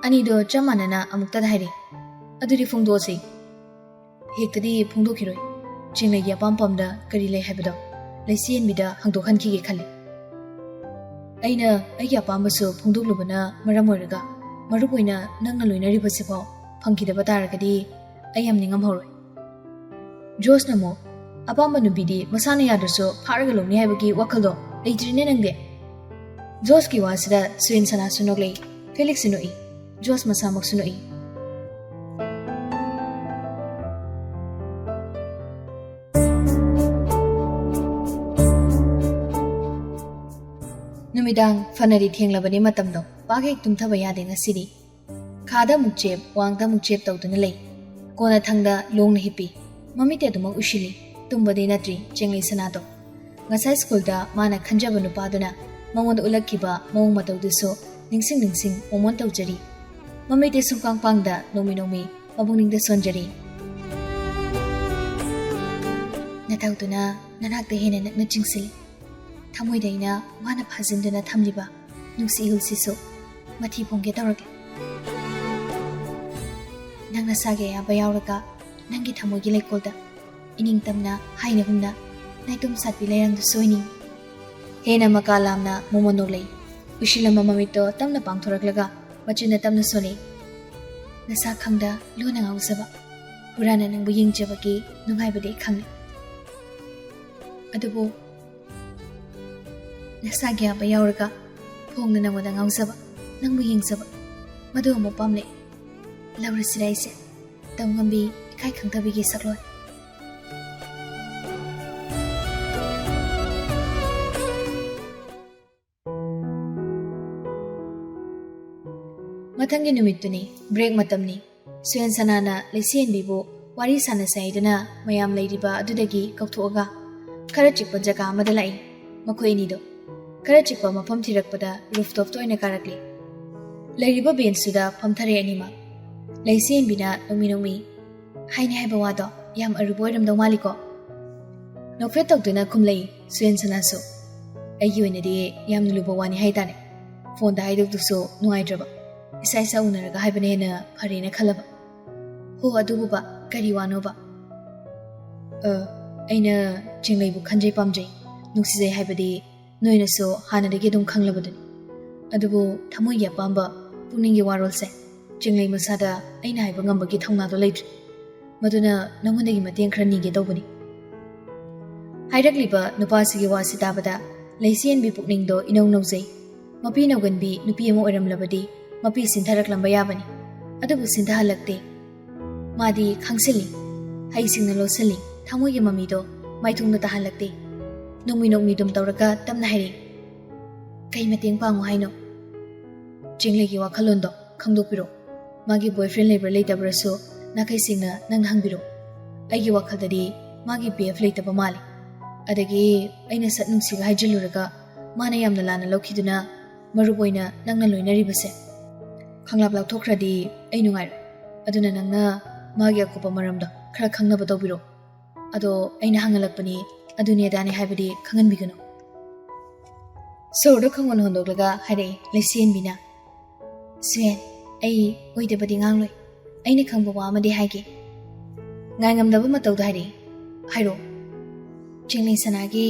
ꯑꯅꯤꯗꯣ ꯆꯞ ꯃꯥꯟꯅꯅ ꯑꯃꯨꯛꯇꯗ ꯍꯥꯏꯔꯛꯏ, "ꯑꯗꯨꯗꯤ ꯐꯣꯡꯗꯣꯛꯑꯁꯤ꯫" ꯍꯦꯛꯇꯗꯤ ꯐꯣꯡꯗꯣꯛꯈꯤꯔꯣꯏ꯫ ꯆꯤꯡꯂꯩꯒꯤ ꯑꯄꯥꯝ ꯄꯥꯝꯗ ꯀꯔꯤ ꯂꯩ ꯍꯥꯏꯕꯗꯣ ꯂꯩꯆꯦꯟꯕꯤꯗ ꯍꯪꯗꯣꯛꯍꯟꯈꯤꯒꯦ ꯈꯜꯂꯤ꯫ ꯑꯩꯅ ꯑꯩꯒꯤ ꯑꯄꯥꯝꯕꯁꯨ ꯐꯣꯡꯗꯣꯛꯂꯨꯕꯅ ꯃꯔꯝ ꯑꯣꯏꯔꯒ, ꯃꯔꯨꯞ ꯑꯣꯏꯅ ꯅꯪꯅ ꯂꯣꯏꯅꯔꯤꯕꯁꯤꯐꯥꯎ ꯐꯪꯈꯤꯗꯕ ꯇꯥꯔꯒꯗꯤ ꯑꯩ ꯌꯥꯝ ꯅꯤꯡꯉꯝꯍꯧꯔꯣꯏ꯫ ꯖꯣꯁꯅ ꯑꯃꯨꯛ, "ꯑꯄꯥꯝꯕ ꯅꯨꯄꯤꯗꯤ ꯃꯁꯥꯅ ꯌꯥꯗ꯭ꯔꯁꯨ ꯐꯥꯔꯒ ꯂꯧꯅꯤ ꯍꯥꯏꯕꯒꯤ ꯋꯥꯈꯜꯗꯣ ꯂꯩꯇ꯭ꯔꯤꯅꯦ ꯅꯪꯗꯤ?" ꯖꯣꯁꯀꯤ ꯋꯥꯁꯤꯗ ꯁꯨꯌꯦꯟ ꯁꯅꯥꯁꯨ ꯅꯣꯛꯂꯛꯏ, ꯐꯦꯂꯤꯛꯁꯁꯨ ꯅꯣꯛꯏ, ꯖꯣꯁ ꯃꯁꯥꯃꯛꯁꯨ ꯅꯣꯛꯏ꯫ ꯅꯨꯃꯤꯗꯥꯡ ꯐꯅꯗꯤ ꯊꯦꯡꯂꯕꯅꯤ ꯃꯇꯝꯗꯣ, ꯄꯥꯛ ꯍꯦꯛ ꯇꯨꯝꯊꯕ ꯌꯥꯗꯦ ꯉꯁꯤꯗꯤ꯫ ꯈꯥꯗ ꯑꯃꯨꯛ ꯆꯦꯞ, ꯋꯥꯡꯗ ꯑꯃꯨꯛ ꯆꯦꯞ ꯇꯧꯗꯨꯅ ꯂꯩ꯫ ꯀꯣꯟꯅꯊꯪꯗ ꯂꯣꯡꯅ ꯍꯤꯞꯄꯤ꯫ ꯃꯃꯤꯠꯇꯤ ꯑꯗꯨꯃꯛ ꯎꯏꯁꯤꯜꯂꯤ꯫ ꯇꯨꯝꯕꯗꯤ ꯅꯠꯇ꯭ꯔꯤ ꯆꯦꯡꯂꯩ ꯁꯅꯥꯗꯣ꯫ ꯉꯁꯥꯏ ꯁ꯭ꯀꯨꯜꯗ ꯃꯥꯅ ꯈꯟꯖꯕ ꯅꯨꯄꯥꯗꯨꯅ ꯃꯉꯣꯟꯗ ꯎꯠꯂꯛꯈꯤꯕ ꯃꯑꯣꯡ ꯃꯇꯧꯗꯨꯁꯨ ꯅꯤꯡꯁꯤꯡ ꯅꯤꯡꯁꯤꯡ ꯃꯣꯃꯣꯟ ꯇꯧꯖꯔꯤ꯫ ꯃꯃꯤꯠꯇꯤ ꯁꯨꯡꯄꯥꯡ ꯄꯥꯡꯗ ꯅꯣꯡꯃꯤ ꯅꯣꯡꯃꯤ ꯃꯄꯨꯛꯅꯤꯡꯗ ꯁꯣꯟꯖꯔꯤ꯫ ꯅꯇꯧꯗꯨꯅ ꯅꯅꯥꯛꯇ ꯍꯦꯟꯅ ꯅꯛꯅ ꯆꯤꯡꯁꯤꯜꯂꯤ꯫ ꯊꯃꯣꯏꯗ ꯑꯩꯅ ꯋꯥꯅ ꯐꯥꯖꯤꯟꯗꯨꯅ ꯊꯝꯂꯤꯕ ꯅꯨꯡꯁꯤ ꯏꯍꯨꯜꯁꯤꯁꯨ ꯃꯊꯤ ꯐꯣꯡꯒꯦ ꯇꯧꯔꯛꯂꯦ꯫ ꯅꯪ ꯅꯁꯥꯒꯤ ꯑꯌꯥꯕ ꯌꯥꯎꯔꯒ ꯅꯪꯒꯤ ꯊꯃꯣꯏꯒꯤ ꯂꯩꯀꯣꯜꯗ ꯏꯅꯤꯡꯇꯝꯅ ꯍꯥꯏꯅ ꯍꯨꯝꯅ ꯅꯥꯏꯇꯣꯝ ꯁꯥꯠꯄꯤ ꯂꯩꯔꯪꯗꯨꯁꯨ ꯑꯣꯏꯅꯤꯡꯏ꯫ ꯍꯦꯟꯅ ꯃꯀꯥ ꯂꯥꯝꯅ ꯃꯣꯃꯣꯟ ꯅꯣꯛꯂꯛꯏ꯫ ꯎꯏꯁꯤꯜꯂꯝꯕ ꯃꯃꯤꯠꯇꯣ ꯇꯞꯅ ꯄꯥꯡꯊꯣꯔꯛꯂꯒ ꯃꯆꯤꯟꯅ ꯇꯞꯅ ꯁꯣꯜꯂꯛꯏ꯫ ꯅꯁꯥ ꯈꯪꯗ ꯂꯣꯟꯅ ꯉꯥꯎꯖꯕ, ꯍꯨꯔꯥꯟꯅ ꯅꯪꯕꯨ ꯌꯦꯡꯖꯕꯒꯤ ꯅꯨꯡꯉꯥꯏꯕꯗꯤ ꯑꯩ ꯈꯪꯂꯦ꯫ ꯑꯗꯨꯕꯨ ꯅꯁꯥꯒꯤ ꯑꯌꯥꯕ ꯌꯥꯎꯔꯒ ꯐꯣꯡꯅ ꯅꯪꯉꯣꯟꯗ ꯉꯥꯎꯖꯕ, ꯅꯪꯕꯨ ꯌꯦꯡꯖꯕ, ꯃꯗꯨ ꯑꯃꯨꯛ ꯄꯥꯝꯂꯛꯏ꯫ ꯂꯧꯔꯁꯤꯔꯥ ꯑꯩꯁꯦ? ꯇꯝꯉꯝꯕꯤ ꯏꯀꯥꯏ ꯈꯪꯗꯕꯤꯒꯤ ꯁꯛꯂꯣꯟ꯫ ꯃꯊꯪꯒꯤ ꯅꯨꯃꯤꯠꯇꯨꯅꯤ, ꯕ꯭ꯔꯦꯛ ꯃꯇꯝꯅꯤ꯫ ꯁꯨꯌꯦꯟ ꯁꯅꯥꯅ ꯂꯩꯁꯦꯟꯕꯤꯕꯨ ꯋꯥꯔꯤ ꯁꯥꯟꯅꯁꯦ ꯍꯥꯏꯗꯨꯅ ꯃꯌꯥꯝ ꯂꯩꯔꯤꯕ ꯑꯗꯨꯗꯒꯤ ꯀꯧꯊꯣꯛꯑꯒ ꯈꯔ ꯆꯤꯛꯄ ꯖꯒꯥ ꯑꯃꯗ ꯂꯥꯛꯏ꯫ ꯃꯈꯣꯏ ꯑꯅꯤꯗꯣ ꯈꯔ ꯆꯤꯛꯄ ꯃꯐꯝ ꯊꯤꯔꯛꯄꯗ ꯔꯨꯐꯇꯣꯞꯇ ꯑꯣꯏꯅ ꯀꯥꯔꯛꯂꯤ꯫ ꯂꯩꯔꯤꯕ ꯕꯦꯟꯁꯇꯨꯗ ꯐꯝꯊꯔꯦ ꯑꯅꯤꯃꯛ꯫ ꯂꯩꯁꯦꯟꯕꯤꯅ ꯅꯣꯡꯃꯤ ꯅꯣꯡꯃꯤ, "ꯍꯥꯏꯅꯤ ꯍꯥꯏꯕ ꯋꯥꯗꯣ ꯌꯥꯝ ꯑꯔꯨꯕ ꯑꯣꯏꯔꯝꯗꯧ ꯃꯥꯜꯂꯤꯀꯣ?" ꯅꯣꯛꯐꯦꯠ ꯇꯧꯗꯨꯅ ꯈꯨꯝꯂꯛꯏ ꯁꯨꯌꯦꯟ ꯁꯅꯥꯁꯨ꯫ "ꯑꯩꯒꯤ ꯑꯣꯏꯅꯗꯤ ꯌꯥꯝꯅ ꯂꯨꯕ ꯋꯥꯅꯤ ꯍꯥꯏꯇꯥꯔꯦ꯫ ꯐꯣꯟꯗ ꯍꯥꯏꯗꯣꯛꯇꯨꯁꯨ ꯅꯨꯡꯉꯥꯏꯇ꯭ꯔꯕ꯫ ꯏꯁꯥ ꯏꯁꯥ ꯎꯅꯔꯒ ꯍꯥꯏꯕꯅ ꯍꯦꯟꯅ ꯐꯔꯦꯅ ꯈꯜꯂꯕ꯫" "ꯍꯣ, ꯑꯗꯨꯕꯨꯕ ꯀꯔꯤ ꯋꯥꯅꯣꯕ?" "ꯑ, ꯑꯩꯅ ꯆꯤꯡꯂꯩꯕꯨ ꯈꯟꯖꯩ ꯄꯥꯝꯖꯩ, ꯅꯨꯡꯁꯤꯖꯩ ꯍꯥꯏꯕꯗꯤ ꯅꯣꯏꯅꯁꯨ ꯍꯥꯟꯅꯗꯒꯤ ꯑꯗꯨꯝ ꯈꯪꯂꯕꯗꯨꯅꯤ꯫ ꯑꯗꯨꯕꯨ ꯊꯃꯣꯏꯒꯤ ꯑꯄꯥꯝꯕ, ꯄꯨꯛꯅꯤꯡꯒꯤ ꯋꯥꯔꯣꯜꯁꯦ ꯆꯤꯡꯂꯩ ꯃꯁꯥꯗ ꯑꯩꯅ ꯍꯥꯏꯕ ꯉꯝꯕꯒꯤ ꯊꯧꯅꯥꯗꯣ ꯂꯩꯇ꯭ꯔꯤ꯫ ꯃꯗꯨꯅ ꯅꯉꯣꯟꯗꯒꯤ ꯃꯇꯦꯡ ꯈꯔ ꯅꯤꯒꯦ ꯇꯧꯕꯅꯤ꯫" ꯍꯥꯏꯔꯛꯂꯤꯕ ꯅꯨꯄꯥꯁꯤꯒꯤ ꯋꯥꯁꯤ ꯇꯥꯕꯗ ꯂꯩꯆꯦꯟꯕꯤ ꯄꯨꯛꯅꯤꯡꯗꯣ ꯏꯅꯧ ꯅꯧꯖꯩ꯫ ꯃꯄꯤ ꯅꯧꯒꯟꯕꯤ ꯅꯨꯄꯤ ꯑꯃ ꯑꯣꯏꯔꯝꯂꯕꯗꯤ ꯃꯄꯤ ꯁꯤꯟꯊꯔꯛꯂꯝꯕ ꯌꯥꯕꯅꯤ꯫ ꯑꯗꯨꯕꯨ ꯁꯤꯟꯊꯍꯜꯂꯛꯇꯦ꯫ ꯃꯥꯗꯤ ꯈꯪꯁꯤꯜꯂꯤ, ꯍꯩꯁꯤꯡꯅ ꯂꯣꯠꯁꯤꯜꯂꯤ, ꯊꯃꯣꯏꯒꯤ ꯃꯃꯤꯗꯣ ꯃꯥꯏꯊꯣꯡꯗ ꯇꯥꯍꯜꯂꯛꯇꯦ꯫ ꯅꯣꯡꯃꯤ ꯅꯣꯡꯃꯤꯗꯨꯝ ꯇꯧꯔꯒ ꯇꯞꯅ ꯍꯥꯏꯔꯛꯏ, "ꯀꯩ ꯃꯇꯦꯡ ꯄꯥꯡꯉꯨ ꯍꯥꯏꯅꯣ?" "ꯆꯤꯡꯂꯩꯒꯤ ꯋꯥꯈꯜꯂꯣꯟꯗꯣ ꯈꯪꯗꯣꯛꯄꯤꯔꯣ꯫ ꯃꯥꯒꯤ ꯕꯣꯏꯐ꯭ꯔꯦꯟ ꯂꯩꯕ꯭ꯔꯥ ꯂꯩꯇꯕ꯭ꯔꯥꯁꯨ ꯅꯥꯈꯩ ꯁꯦꯡꯅ ꯅꯪꯅ ꯍꯪꯕꯤꯔꯣ꯫ ꯑꯩꯒꯤ ꯋꯥꯈꯜꯗꯗꯤ ꯃꯥꯒꯤ ꯕꯤ ꯑꯦꯐ ꯂꯩꯇꯕ ꯃꯥꯜꯂꯤ꯫ ꯑꯗꯒꯤ ꯑꯩꯅ ꯁꯛ ꯅꯨꯡꯁꯤꯒ ꯍꯥꯏꯖꯤꯜꯂꯨꯔꯒ ꯃꯥꯅ ꯌꯥꯝꯅ ꯂꯥꯟꯅ ꯂꯧꯈꯤꯗꯨꯅ ꯃꯔꯨꯞ ꯑꯣꯏꯅ ꯅꯪꯅ ꯂꯣꯏꯅꯔꯤꯕꯁꯦ ꯈꯪꯂꯥꯞ ꯂꯥꯞꯊꯣꯛꯈ꯭ꯔꯗꯤ ꯑꯩ ꯅꯨꯡꯉꯥꯏꯔꯣꯏ꯫ ꯑꯗꯨꯅ ꯅꯪꯅ ꯃꯥꯒꯤ ꯑꯀꯨꯞꯄ ꯃꯔꯝꯗꯣ ꯈꯔ ꯈꯪꯅꯕ ꯇꯧꯕꯤꯔꯣ꯫ ꯑꯗꯣ ꯑꯩꯅ ꯍꯪꯍꯜꯂꯛꯄꯅꯤ, ꯑꯗꯨꯅꯤ ꯑꯗꯥꯅꯤ ꯍꯥꯏꯕꯗꯤ ꯈꯪꯍꯟꯕꯤꯒꯅꯨ꯫" ꯁꯣꯔꯗꯣ ꯈꯪꯍꯣꯟ ꯍꯣꯟꯗꯣꯛꯂꯒ ꯍꯥꯏꯔꯛꯏ ꯂꯩꯆꯦꯟꯕꯤꯅ, "ꯁꯨꯌꯦꯟ, ꯑꯩ ꯑꯣꯏꯗꯕꯗꯤ ꯉꯥꯡꯂꯣꯏ꯫ ꯑꯩꯅ ꯈꯪꯕ ꯋꯥ ꯑꯃꯗꯤ ꯍꯥꯏꯒꯦ꯫" ꯉꯥꯏꯉꯝꯗꯕ ꯃꯇꯧꯗ ꯍꯥꯏꯔꯛꯏ, "ꯍꯥꯏꯔꯣ꯫" "ꯆꯤꯡꯂꯩ ꯁꯅꯥꯒꯤ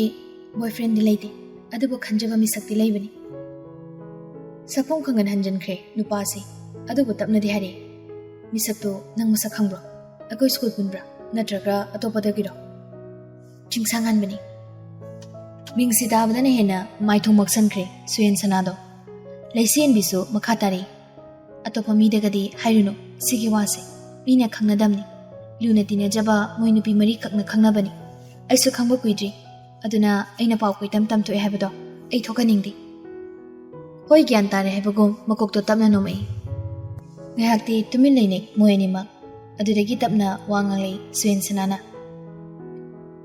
ꯕꯣꯏꯐ꯭ꯔꯦꯟꯗꯤ ꯂꯩꯇꯦ, ꯑꯗꯨꯕꯨ ꯈꯟꯖꯕ ꯃꯤꯁꯛꯇꯤ ꯂꯩꯕꯅꯤ꯫" ꯁꯛꯐꯝ ꯈꯪꯍꯟ ꯍꯟꯖꯤꯟꯈ꯭ꯔꯦ ꯅꯨꯄꯥꯁꯦ, ꯑꯗꯨꯕꯨ ꯇꯞꯅꯗꯤ ꯍꯥꯏꯔꯛꯏ, "ꯃꯤꯁꯛꯇꯨ ꯅꯪ ꯃꯁꯛ ꯈꯪꯕ꯭ꯔꯣ? ꯑꯩꯈꯣꯏ ꯁ꯭ꯀꯨꯜ ꯄꯨꯟꯕ꯭ꯔꯥ? ꯅꯠꯇ꯭ꯔꯒ ꯑꯇꯣꯞꯄꯗꯒꯤꯔꯣ?" ꯆꯤꯡꯁꯥꯡꯍꯟꯕꯅꯤ꯫ ꯃꯤꯡꯁꯤ ꯇꯥꯕꯗꯅ ꯍꯦꯟꯅ ꯃꯥꯏꯊꯣꯡ ꯃꯛꯁꯟꯈ꯭ꯔꯦ ꯁꯨꯌꯦꯟ ꯁꯅꯥꯗꯣ꯫ ꯂꯩꯆꯦꯟꯕꯤꯁꯨ ꯃꯈꯥ ꯇꯥꯔꯛꯏ, "ꯑꯇꯣꯞꯄ ꯃꯤꯗꯒꯗꯤ ꯍꯥꯏꯔꯨꯅꯨ ꯁꯤꯒꯤ ꯋꯥꯁꯦ꯫ ꯃꯤꯅ ꯈꯪꯅꯗꯕꯅꯤ꯫ ꯂꯨꯅ ꯇꯤꯟꯅꯖꯕ ꯃꯣꯏ ꯅꯨꯄꯤ ꯃꯔꯤꯈꯛꯅ ꯈꯪꯅꯕꯅꯤ꯫ ꯑꯩꯁꯨ ꯈꯪꯕ ꯀꯨꯏꯗ꯭ꯔꯤ꯫ ꯑꯗꯨꯅ ꯑꯩꯅ ꯄꯥꯎ ꯀꯣꯏꯇꯝ ꯇꯝꯊꯣꯛꯑꯦ ꯍꯥꯏꯕꯗꯣ ꯑꯩ ꯊꯣꯛꯍꯟꯅꯤꯡꯗꯦ꯫ ꯍꯣꯏ, ꯒ꯭ꯌꯥꯟ ꯇꯥꯔꯦ ꯍꯥꯏꯕꯒꯨꯝ ꯃꯀꯣꯛꯇꯣ ꯇꯞꯅ ꯅꯣꯝꯃꯛꯏ꯫ ꯉꯥꯏꯍꯥꯛꯇꯤ ꯇꯨꯃꯤꯟ ꯂꯩꯅꯩ ꯃꯣꯏ ꯑꯅꯤꯃꯛ꯫ ꯑꯗꯨꯗꯒꯤ ꯇꯞꯅ ꯋꯥ ꯉꯥꯡꯂꯛꯏ ꯁꯨꯌꯦꯟ ꯁꯅꯥꯅ꯫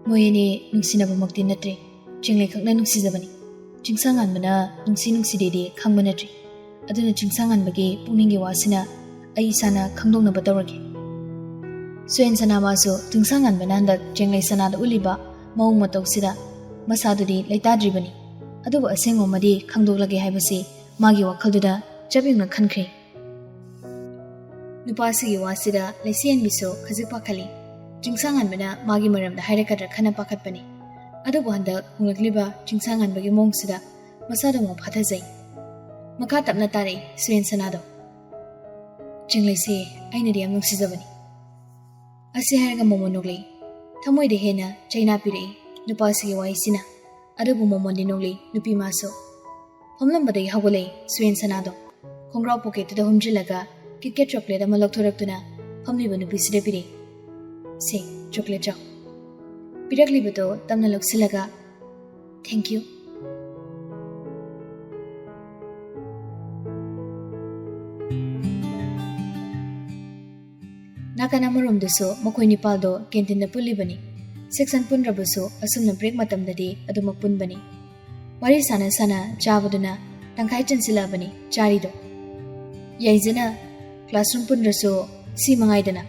ꯃꯣꯏ ꯑꯅꯤ ꯅꯨꯡꯁꯤꯅꯕꯃꯛꯇꯤ ꯅꯠꯇ꯭ꯔꯤ, ꯆꯦꯡꯂꯩꯈꯛꯅ ꯅꯨꯡꯁꯤꯖꯕꯅꯤ꯫ ꯆꯤꯡꯁꯥꯡꯉꯥꯟꯕꯅ ꯅꯨꯡꯁꯤ ꯅꯨꯡꯁꯤꯗꯦꯗꯤ ꯈꯪꯕ ꯅꯠꯇ꯭ꯔꯤ꯫ ꯑꯗꯨꯅ ꯆꯤꯡꯁꯥꯡꯉꯥꯟꯕꯒꯤ ꯄꯨꯛꯅꯤꯡꯒꯤ ꯋꯥꯁꯤꯅ ꯑꯩ ꯏꯁꯥꯅ ꯈꯪꯗꯣꯛꯅꯕ ꯇꯧꯔꯒꯦ꯫ ꯁꯨꯌꯦꯟ ꯁꯅꯥ ꯃꯥꯁꯨ ꯆꯤꯡꯁꯥꯡꯉꯥꯟꯕꯅ ꯍꯟꯗꯛ ꯆꯦꯡꯂꯩ ꯁꯅꯥꯗ ꯎꯠꯂꯤꯕ ꯃꯑꯣꯡ ꯃꯇꯧꯁꯤꯗ ꯃꯁꯥꯗꯨꯗꯤ ꯂꯩꯇꯥꯗ꯭ꯔꯤꯕꯅꯤ꯫ ꯑꯗꯨꯕꯨ ꯑꯁꯦꯡꯕ ꯑꯃꯗꯤ ꯈꯪꯗꯣꯛꯂꯒꯦ ꯍꯥꯏꯕꯁꯤ ꯃꯥꯒꯤ ꯋꯥꯈꯜꯗꯨꯗ ꯆꯞ ꯌꯨꯡꯅ ꯈꯟꯈ꯭ꯔꯦ꯫ ꯅꯨꯄꯥꯁꯤꯒꯤ ꯋꯥꯁꯤꯗ ꯂꯩꯁꯦꯟꯕꯤꯁꯨ ꯈꯖꯤꯛ ꯄꯥꯈꯠꯂꯤ꯫ ꯆꯤꯡꯁꯥꯡꯉꯥꯟꯕꯅ ꯃꯥꯒꯤ ꯃꯔꯝꯗ ꯍꯥꯏꯔꯛꯀꯗ꯭ꯔꯥ ꯈꯟꯅ ꯄꯥꯈꯠꯄꯅꯤ꯫ ꯑꯗꯨꯕꯨ ꯍꯟꯗꯛ ꯍꯣꯡꯂꯛꯂꯤꯕ ꯆꯤꯡꯁꯥꯡꯉꯥꯟꯕꯒꯤ ꯃꯑꯣꯡꯁꯤꯗ ꯃꯁꯥꯗ ꯑꯃꯨꯛ ꯐꯥꯊꯖꯩ꯫ ꯃꯈꯥ ꯇꯞꯅ ꯇꯥꯔꯛꯏ ꯁꯨꯌꯦꯟ ꯁꯅꯥꯗꯣ꯫ ꯆꯤꯡꯂꯩꯁꯦ ꯑꯩꯅꯗꯤ ꯌꯥꯝ ꯅꯨꯡꯁꯤꯖꯕꯅꯤ꯫ ꯑꯁꯤ ꯍꯥꯏꯔꯒ ꯃꯣꯃꯣꯟ ꯅꯣꯛꯂꯛꯏ꯫ ꯊꯃꯣꯏꯗ ꯍꯦꯟꯅ ꯆꯩꯅꯥ ꯄꯤꯔꯛꯏ ꯅꯨꯄꯥꯁꯤꯒꯤ ꯋꯥꯍꯩꯁꯤꯅ꯫ ꯑꯗꯨꯕꯨ ꯃꯣꯃꯣꯟꯗꯤ ꯅꯣꯛꯂꯤ, ꯅꯨꯄꯤ ꯃꯥꯁꯨ꯫ ꯐꯝꯂꯝꯕꯗꯒꯤ ꯍꯧꯒꯠꯂꯛꯏ ꯁꯨꯌꯦꯟ ꯁꯅꯥꯗꯣ꯫ ꯈꯣꯡꯒ꯭ꯔꯥꯎ ꯄꯣꯀꯦꯠꯇꯨꯗ ꯍꯨꯝꯖꯤꯜꯂꯒ ꯀꯤꯠ ꯀꯦꯠ ꯆꯣꯀ꯭ꯂꯦꯠ ꯑꯃ ꯂꯧꯊꯣꯔꯛꯇꯨꯅ ꯐꯝꯂꯤꯕ ꯅꯨꯄꯤꯁꯤꯗ ꯄꯤꯔꯛꯏ꯫ "ꯁꯦ, ꯆꯣꯀ꯭ꯂꯦꯠ ꯆꯥꯎ꯫" ꯄꯤꯔꯛꯂꯤꯕꯗꯣ ꯇꯞꯅ ꯂꯧꯁꯤꯜꯂꯒ, "Thank you꯫" ꯅꯥꯀꯟ ꯑꯃꯔꯣꯝꯗꯁꯨ ꯃꯈꯣꯏ ꯅꯤꯄꯥꯜꯗꯣ ꯀꯦꯟꯇꯤꯟꯗ ꯄꯨꯜꯂꯤꯕꯅꯤ꯫ ꯁꯦꯛꯁꯟ ꯄꯨꯟꯗ꯭ꯔꯕꯁꯨ ꯑꯁꯨꯝꯅ ꯕ꯭ꯔꯦꯛ ꯃꯇꯝꯗꯗꯤ ꯑꯗꯨꯃꯛ ꯄꯨꯟꯕꯅꯤ꯫ ꯋꯥꯔꯤ ꯁꯥꯟꯅ ꯁꯥꯟꯅ ꯆꯥꯕꯗꯨꯅ ꯇꯪꯈꯥꯏ ꯆꯟꯁꯤꯜꯂꯛꯑꯕꯅꯤ ꯆꯥꯔꯤꯗꯣ꯫ ꯌꯥꯏꯖꯅ ꯀ꯭ꯂꯥꯁꯔꯨꯝ ꯄꯨꯟꯗ꯭ꯔꯁꯨ ꯁꯤ ꯃꯉꯥꯏꯗꯅ꯫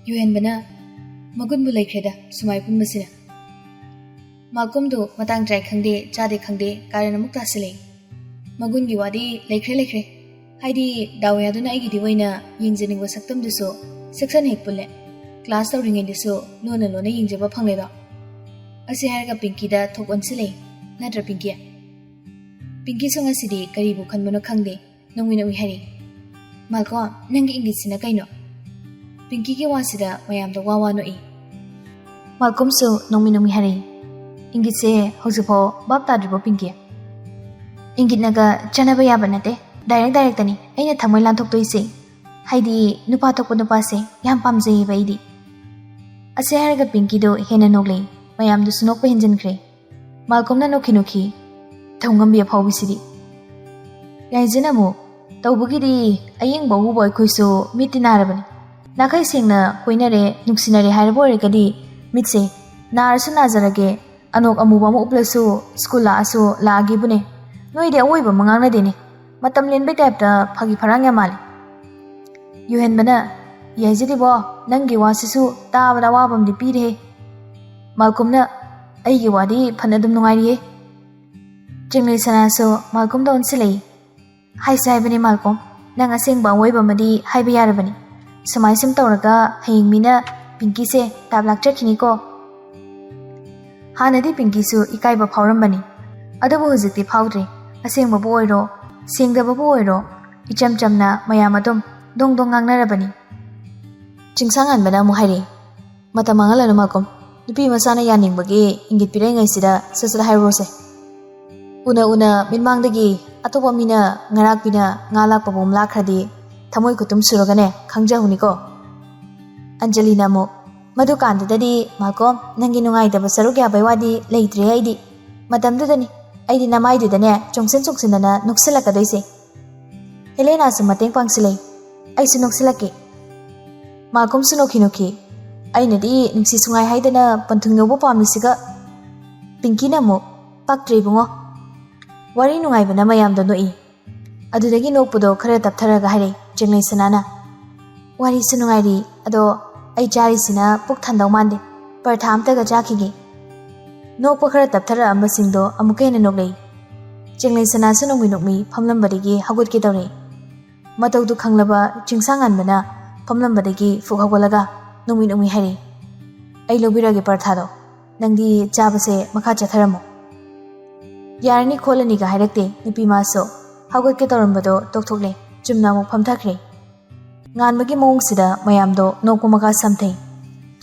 ꯌꯨꯍꯦꯟꯕꯅ, "ꯃꯒꯨꯟꯕꯨ ꯂꯩꯈ꯭ꯔꯦꯗ ꯁꯨꯃꯥꯏ ꯄꯨꯟꯕꯁꯤꯅ꯫" ꯃꯥꯀꯨꯝꯗꯨ ꯃꯇꯥꯡ ꯆꯥꯏ ꯈꯪꯗꯦ, ꯆꯥꯗꯦ ꯈꯪꯗꯦ, ꯀꯥꯔꯟ ꯑꯃꯨꯛ ꯇꯥꯁꯤꯜꯂꯛꯏ꯫ "ꯃꯒꯨꯟꯒꯤ ꯋꯥꯗꯤ ꯂꯩꯈ꯭ꯔꯦ, ꯂꯩꯈ꯭ꯔꯦ꯫ ꯍꯥꯏꯗꯤ, ꯗꯥꯎ ꯌꯥꯗꯨꯅ ꯑꯩꯒꯤꯗꯤ ꯑꯣꯏꯅ ꯌꯦꯡꯖꯅꯤꯡꯕ ꯁꯛꯇꯝꯗꯨꯁꯨ ꯁꯦꯛꯁꯟ ꯍꯦꯛ ꯄꯨꯜꯂꯦ꯫ ꯀ꯭ꯂꯥꯁ ꯇꯧꯔꯤꯉꯩꯗꯁꯨ ꯂꯣꯟꯅ ꯂꯣꯟꯅ ꯌꯦꯡꯖꯕ ꯐꯪꯂꯦꯗꯣ꯫" ꯑꯁꯤ ꯍꯥꯏꯔꯒ ꯄꯤꯡꯀꯤꯗ ꯊꯣꯛ ꯑꯣꯟꯁꯤꯜꯂꯛꯏ꯫ "ꯅꯠꯇ꯭ꯔ, ꯄꯤꯡꯀꯤ?" ꯄꯤꯡꯀꯤꯁꯨ ꯉꯁꯤꯗꯤ ꯀꯔꯤꯕꯨ ꯈꯟꯕꯅꯣ ꯈꯪꯗꯦ, ꯅꯣꯡꯃꯤ ꯅꯣꯡꯃꯤ ꯍꯥꯏꯔꯛꯏ꯫ "ꯃꯥꯜꯀꯣꯝ, ꯅꯪꯒꯤ ꯏꯪꯒꯤꯠꯁꯤꯅ ꯀꯩꯅꯣ?" ꯄꯤꯡꯀꯤꯒꯤ ꯋꯥꯁꯤꯗ ꯃꯌꯥꯝꯗꯣ ꯋꯥ ꯋꯥ ꯅꯣꯛꯏ꯫ ꯃꯥꯜꯀꯣꯝꯁꯨ ꯅꯣꯡꯃꯤ ꯅꯣꯡꯃꯤ ꯍꯥꯏꯔꯛꯏ꯫ "ꯏꯪꯒꯤꯠꯁꯦ ꯍꯧꯖꯤꯛꯐꯥꯎ ꯚꯥꯞ ꯇꯥꯗ꯭ꯔꯤꯕꯣ, ꯄꯤꯡꯀꯤ?" "ꯏꯪꯒꯤꯠꯅꯒ ꯆꯥꯟꯅꯕ ꯌꯥꯕ ꯅꯠꯇꯦ, ꯗꯥꯏꯔꯦꯛ ꯗꯥꯏꯔꯦꯛꯇꯅꯤ ꯑꯩꯅ ꯊꯃꯣꯏ ꯂꯥꯟꯊꯣꯛꯇꯣꯏꯁꯦ꯫" ꯍꯥꯏꯗꯤ ꯅꯨꯄꯥ ꯊꯣꯛꯄ ꯅꯨꯄꯥꯁꯦ ꯌꯥꯝ ꯄꯥꯝꯖꯩꯌꯦꯕ ꯑꯩꯗꯤ꯫ ꯑꯁꯤ ꯍꯥꯏꯔꯒ ꯄꯤꯡꯀꯤꯗꯣ ꯍꯦꯟꯅ ꯅꯣꯛꯂꯦ꯫ ꯃꯌꯥꯝꯗꯨꯁꯨ ꯅꯣꯛꯄ ꯍꯦꯟꯖꯤꯟꯈ꯭ꯔꯦ꯫ ꯃꯥꯜꯀꯣꯝꯅ ꯅꯣꯛꯈꯤ ꯅꯣꯛꯈꯤ ꯊꯧꯉꯝꯕꯤ ꯑꯐꯥꯎꯕꯤꯁꯤꯗꯤ꯫ ꯌꯥꯏꯖꯅ ꯑꯃꯨꯛ, "ꯇꯧꯕꯒꯤꯗꯤ ꯑꯌꯦꯡꯕ ꯑꯎꯕ ꯑꯩꯈꯣꯏꯁꯨ ꯃꯤꯠꯇꯤ ꯅꯥꯔꯕꯅꯤ꯫ ꯅꯥꯈꯩ ꯁꯦꯡꯅ ꯀꯣꯏꯅꯔꯦ, ꯅꯨꯡꯁꯤꯅꯔꯦ ꯍꯥꯏꯔꯕ ꯑꯣꯏꯔꯒꯗꯤ ꯃꯤꯠꯁꯦ ꯅꯥꯔꯁꯨ ꯅꯥꯖꯔꯒꯦ, ꯑꯅꯣꯛ ꯑꯃꯨꯕ ꯑꯃ ꯎꯞꯂꯁꯨ ꯁ꯭ꯀꯨꯜ ꯂꯥꯛꯑꯁꯨ ꯂꯥꯛꯑꯒꯦꯕꯨꯅꯦ꯫ ꯅꯣꯏꯗꯤ ꯑꯋꯣꯏꯕ ꯑꯃ ꯉꯥꯡꯅꯗꯦꯅꯦ꯫ ꯃꯇꯝ ꯂꯦꯟꯕꯩ ꯇꯥꯏꯞꯇ ꯐꯥꯒꯤ ꯐꯔꯥꯡ ꯌꯥꯝ ꯃꯥꯜꯂꯦ꯫" ꯌꯨꯍꯦꯟꯕꯅ, "ꯌꯥꯏꯖꯗꯤꯕꯣ, ꯅꯪꯒꯤ ꯋꯥꯁꯤꯁꯨ ꯇꯥꯕꯗ ꯑꯋꯥꯕ ꯑꯃꯗꯤ ꯄꯤꯔꯦꯍꯦ꯫" ꯃꯥꯜꯀꯣꯝꯅ, "ꯑꯩꯒꯤ ꯋꯥꯗꯤ ꯐꯅ ꯑꯗꯨꯝ ꯅꯨꯡꯉꯥꯏꯔꯤꯌꯦ꯫" ꯆꯤꯡꯂꯩ ꯁꯅꯥꯁꯨ ꯃꯥꯜꯀꯣꯝꯗ ꯑꯣꯟꯁꯤꯜꯂꯛꯏ꯫ "ꯍꯥꯏꯁꯦ ꯍꯥꯏꯕꯅꯤ ꯃꯥꯜꯀꯣꯝ, ꯅꯪ ꯑꯁꯦꯡꯕ ꯑꯋꯣꯏꯕ ꯑꯃꯗꯤ ꯍꯥꯏꯕ ꯌꯥꯔꯕꯅꯤ꯫ ꯁꯨꯃꯥꯏ ꯁꯨꯝ ꯇꯧꯔꯒ ꯍꯌꯦꯡ ꯃꯤꯅ ꯄꯤꯡꯀꯤꯁꯦ ꯇꯥꯞ ꯂꯥꯛꯆꯈꯤꯅꯤꯀꯣ꯫" ꯍꯥꯟꯅꯗꯤ ꯄꯤꯡꯀꯤꯁꯨ ꯏꯀꯥꯏꯕ ꯐꯥꯎꯔꯝꯕꯅꯤ, ꯑꯗꯨꯕꯨ ꯍꯧꯖꯤꯛꯇꯤ ꯐꯥꯎꯗ꯭ꯔꯦ꯫ ꯑꯁꯦꯡꯕꯕꯨ ꯑꯣꯏꯔꯣ, ꯁꯦꯡꯗꯕꯕꯨ ꯑꯣꯏꯔꯣ, ꯏꯆꯝ ꯆꯝꯅ ꯃꯌꯥꯝ ꯑꯗꯨꯝ ꯗꯣꯡ ꯗꯣꯡ ꯉꯥꯡꯅꯔꯕꯅꯤ꯫ ꯆꯤꯡꯁꯥꯡꯉꯥꯟꯕꯅ ꯑꯃꯨꯛ ꯍꯥꯏꯔꯛꯏ, "ꯃꯇꯝ ꯃꯥꯡꯍꯜꯂꯅꯨ ꯃꯥꯜꯀꯣꯝ, ꯅꯨꯄꯤ ꯃꯆꯥꯅ ꯌꯥꯅꯤꯡꯕꯒꯤ ꯏꯪꯒꯤꯠ ꯄꯤꯔꯛꯏꯉꯩꯁꯤꯗ ꯁꯠ ꯁꯠ ꯍꯥꯏꯔꯨꯔꯁꯦ꯫ ꯎꯅ ꯎꯅ ꯃꯤꯠꯃꯥꯡꯗꯒꯤ ꯑꯇꯣꯞꯄ ꯃꯤꯅ ꯉꯔꯥꯛꯄꯤꯅ ꯉꯥ ꯂꯥꯛꯄꯕꯨ ꯑꯃ ꯂꯥꯛꯈ꯭ꯔꯗꯤ ꯊꯃꯣꯏ ꯈꯨꯇꯨꯝ ꯁꯨꯔꯒꯅꯦ ꯈꯪꯖꯍꯧꯅꯤꯀꯣ꯫" ꯑꯟꯖꯂꯤꯅ ꯑꯃꯨꯛ, "ꯃꯗꯨꯀꯥꯟꯗꯨꯗꯗꯤ ꯃꯥꯜꯀꯣꯝ, ꯅꯪꯒꯤ ꯅꯨꯡꯉꯥꯏꯇꯕ ꯁꯔꯨꯛ ꯌꯥꯕꯩ ꯋꯥꯗꯤ ꯂꯩꯇ꯭ꯔꯦ ꯑꯩꯗꯤ꯫ ꯃꯇꯝꯗꯨꯗꯅꯤ ꯑꯩꯗꯤ ꯅꯃꯥꯏꯗꯨꯗꯅꯦ ꯆꯣꯡꯁꯤꯟ ꯆꯣꯡꯁꯤꯟꯗꯅ ꯅꯣꯛꯁꯤꯜꯂꯛꯀꯗꯣꯏꯁꯦ꯫" ꯍꯦꯂꯦꯅꯥꯁꯨ ꯃꯇꯦꯡ ꯄꯥꯡꯁꯤꯜꯂꯛꯏ꯫ "ꯑꯩꯁꯨ ꯅꯣꯛꯁꯤꯜꯂꯛꯀꯦ꯫" ꯃꯥꯜꯀꯣꯝꯁꯨ ꯅꯣꯛꯈꯤ ꯅꯣꯛꯈꯤ꯫ "ꯑꯩꯅꯗꯤ ꯅꯨꯡꯁꯤ ꯁꯨꯡꯉꯥꯏ ꯍꯥꯏꯗꯅ ꯄꯟꯊꯨꯡ ꯌꯧꯕ ꯄꯥꯝꯃꯤꯁꯤꯒ꯫" ꯄꯤꯡꯀꯤꯅ ꯑꯃꯨꯛ, "ꯄꯛꯇ꯭ꯔꯦ ꯏꯕꯨꯡꯉꯣ꯫ ꯋꯥꯔꯤ ꯅꯨꯡꯉꯥꯏꯕꯅ ꯃꯌꯥꯝꯗꯣ ꯅꯣꯛꯏ꯫" ꯑꯗꯨꯗꯒꯤ ꯅꯣꯛꯄꯗꯣ ꯈꯔ ꯇꯞꯊꯔꯒ ꯍꯥꯏꯔꯛꯏ ꯆꯤꯡꯂꯩ ꯁꯅꯥꯅ, "ꯋꯥꯔꯤꯁꯨ ꯅꯨꯡꯉꯥꯏꯔꯤ, ꯑꯗꯣ ꯑꯩ ꯆꯥꯔꯤꯁꯤꯅ ꯄꯨꯛ ꯊꯟꯗꯧ ꯃꯥꯟꯗꯦ꯫ ꯄꯔꯊꯥ ꯑꯝꯇꯒ ꯆꯥꯈꯤꯒꯦ꯫" ꯅꯣꯛꯄ ꯈꯔ ꯇꯞꯊꯔꯛꯑꯝꯕꯁꯤꯡꯗꯣ ꯑꯃꯨꯛꯀ ꯍꯦꯟꯅ ꯅꯣꯛꯂꯛꯏ꯫ ꯆꯤꯡꯂꯩ ꯁꯅꯥꯁꯨ ꯅꯣꯛꯃꯤ ꯅꯣꯛꯃꯤ ꯐꯝꯂꯝꯕꯗꯒꯤ ꯍꯧꯒꯠꯀꯦ ꯇꯧꯔꯛꯏ꯫ ꯃꯇꯧꯗꯨ ꯈꯪꯂꯕ ꯆꯤꯡꯁꯥꯡꯉꯥꯟꯕꯅ ꯐꯝꯂꯝꯕꯗꯒꯤ ꯐꯨꯛ ꯍꯧꯒꯠꯂꯒ ꯅꯣꯛꯃꯤ ꯅꯣꯛꯃꯤ ꯍꯥꯏꯔꯛꯏ, "ꯑꯩ ꯂꯧꯕꯤꯔꯛꯑꯒꯦ ꯄꯔꯊꯥꯗꯣ, ꯅꯪꯗꯤ ꯆꯥꯕꯁꯦ ꯃꯈꯥ ꯆꯠꯊꯔꯝꯃꯣ꯫" "ꯌꯥꯔꯅꯤ ꯈꯣꯠꯂꯅꯤꯒ ꯍꯥꯏꯔꯛꯇꯦ ꯅꯨꯄꯤ ꯃꯥꯁꯨ꯫" ꯍꯧꯒꯠꯀꯦ ꯇꯧꯔꯝꯕꯗꯣ ꯇꯣꯛꯊꯣꯛꯂꯦ꯫ ꯆꯨꯝꯅ ꯑꯃꯨꯛ ꯐꯝꯊꯈ꯭ꯔꯦ꯫ ꯉꯥꯟꯕꯒꯤ ꯃꯑꯣꯡꯁꯤꯗ ꯃꯌꯥꯝꯗꯣ ꯅꯣꯛꯄ ꯃꯈꯥ ꯁꯝꯊꯩ꯫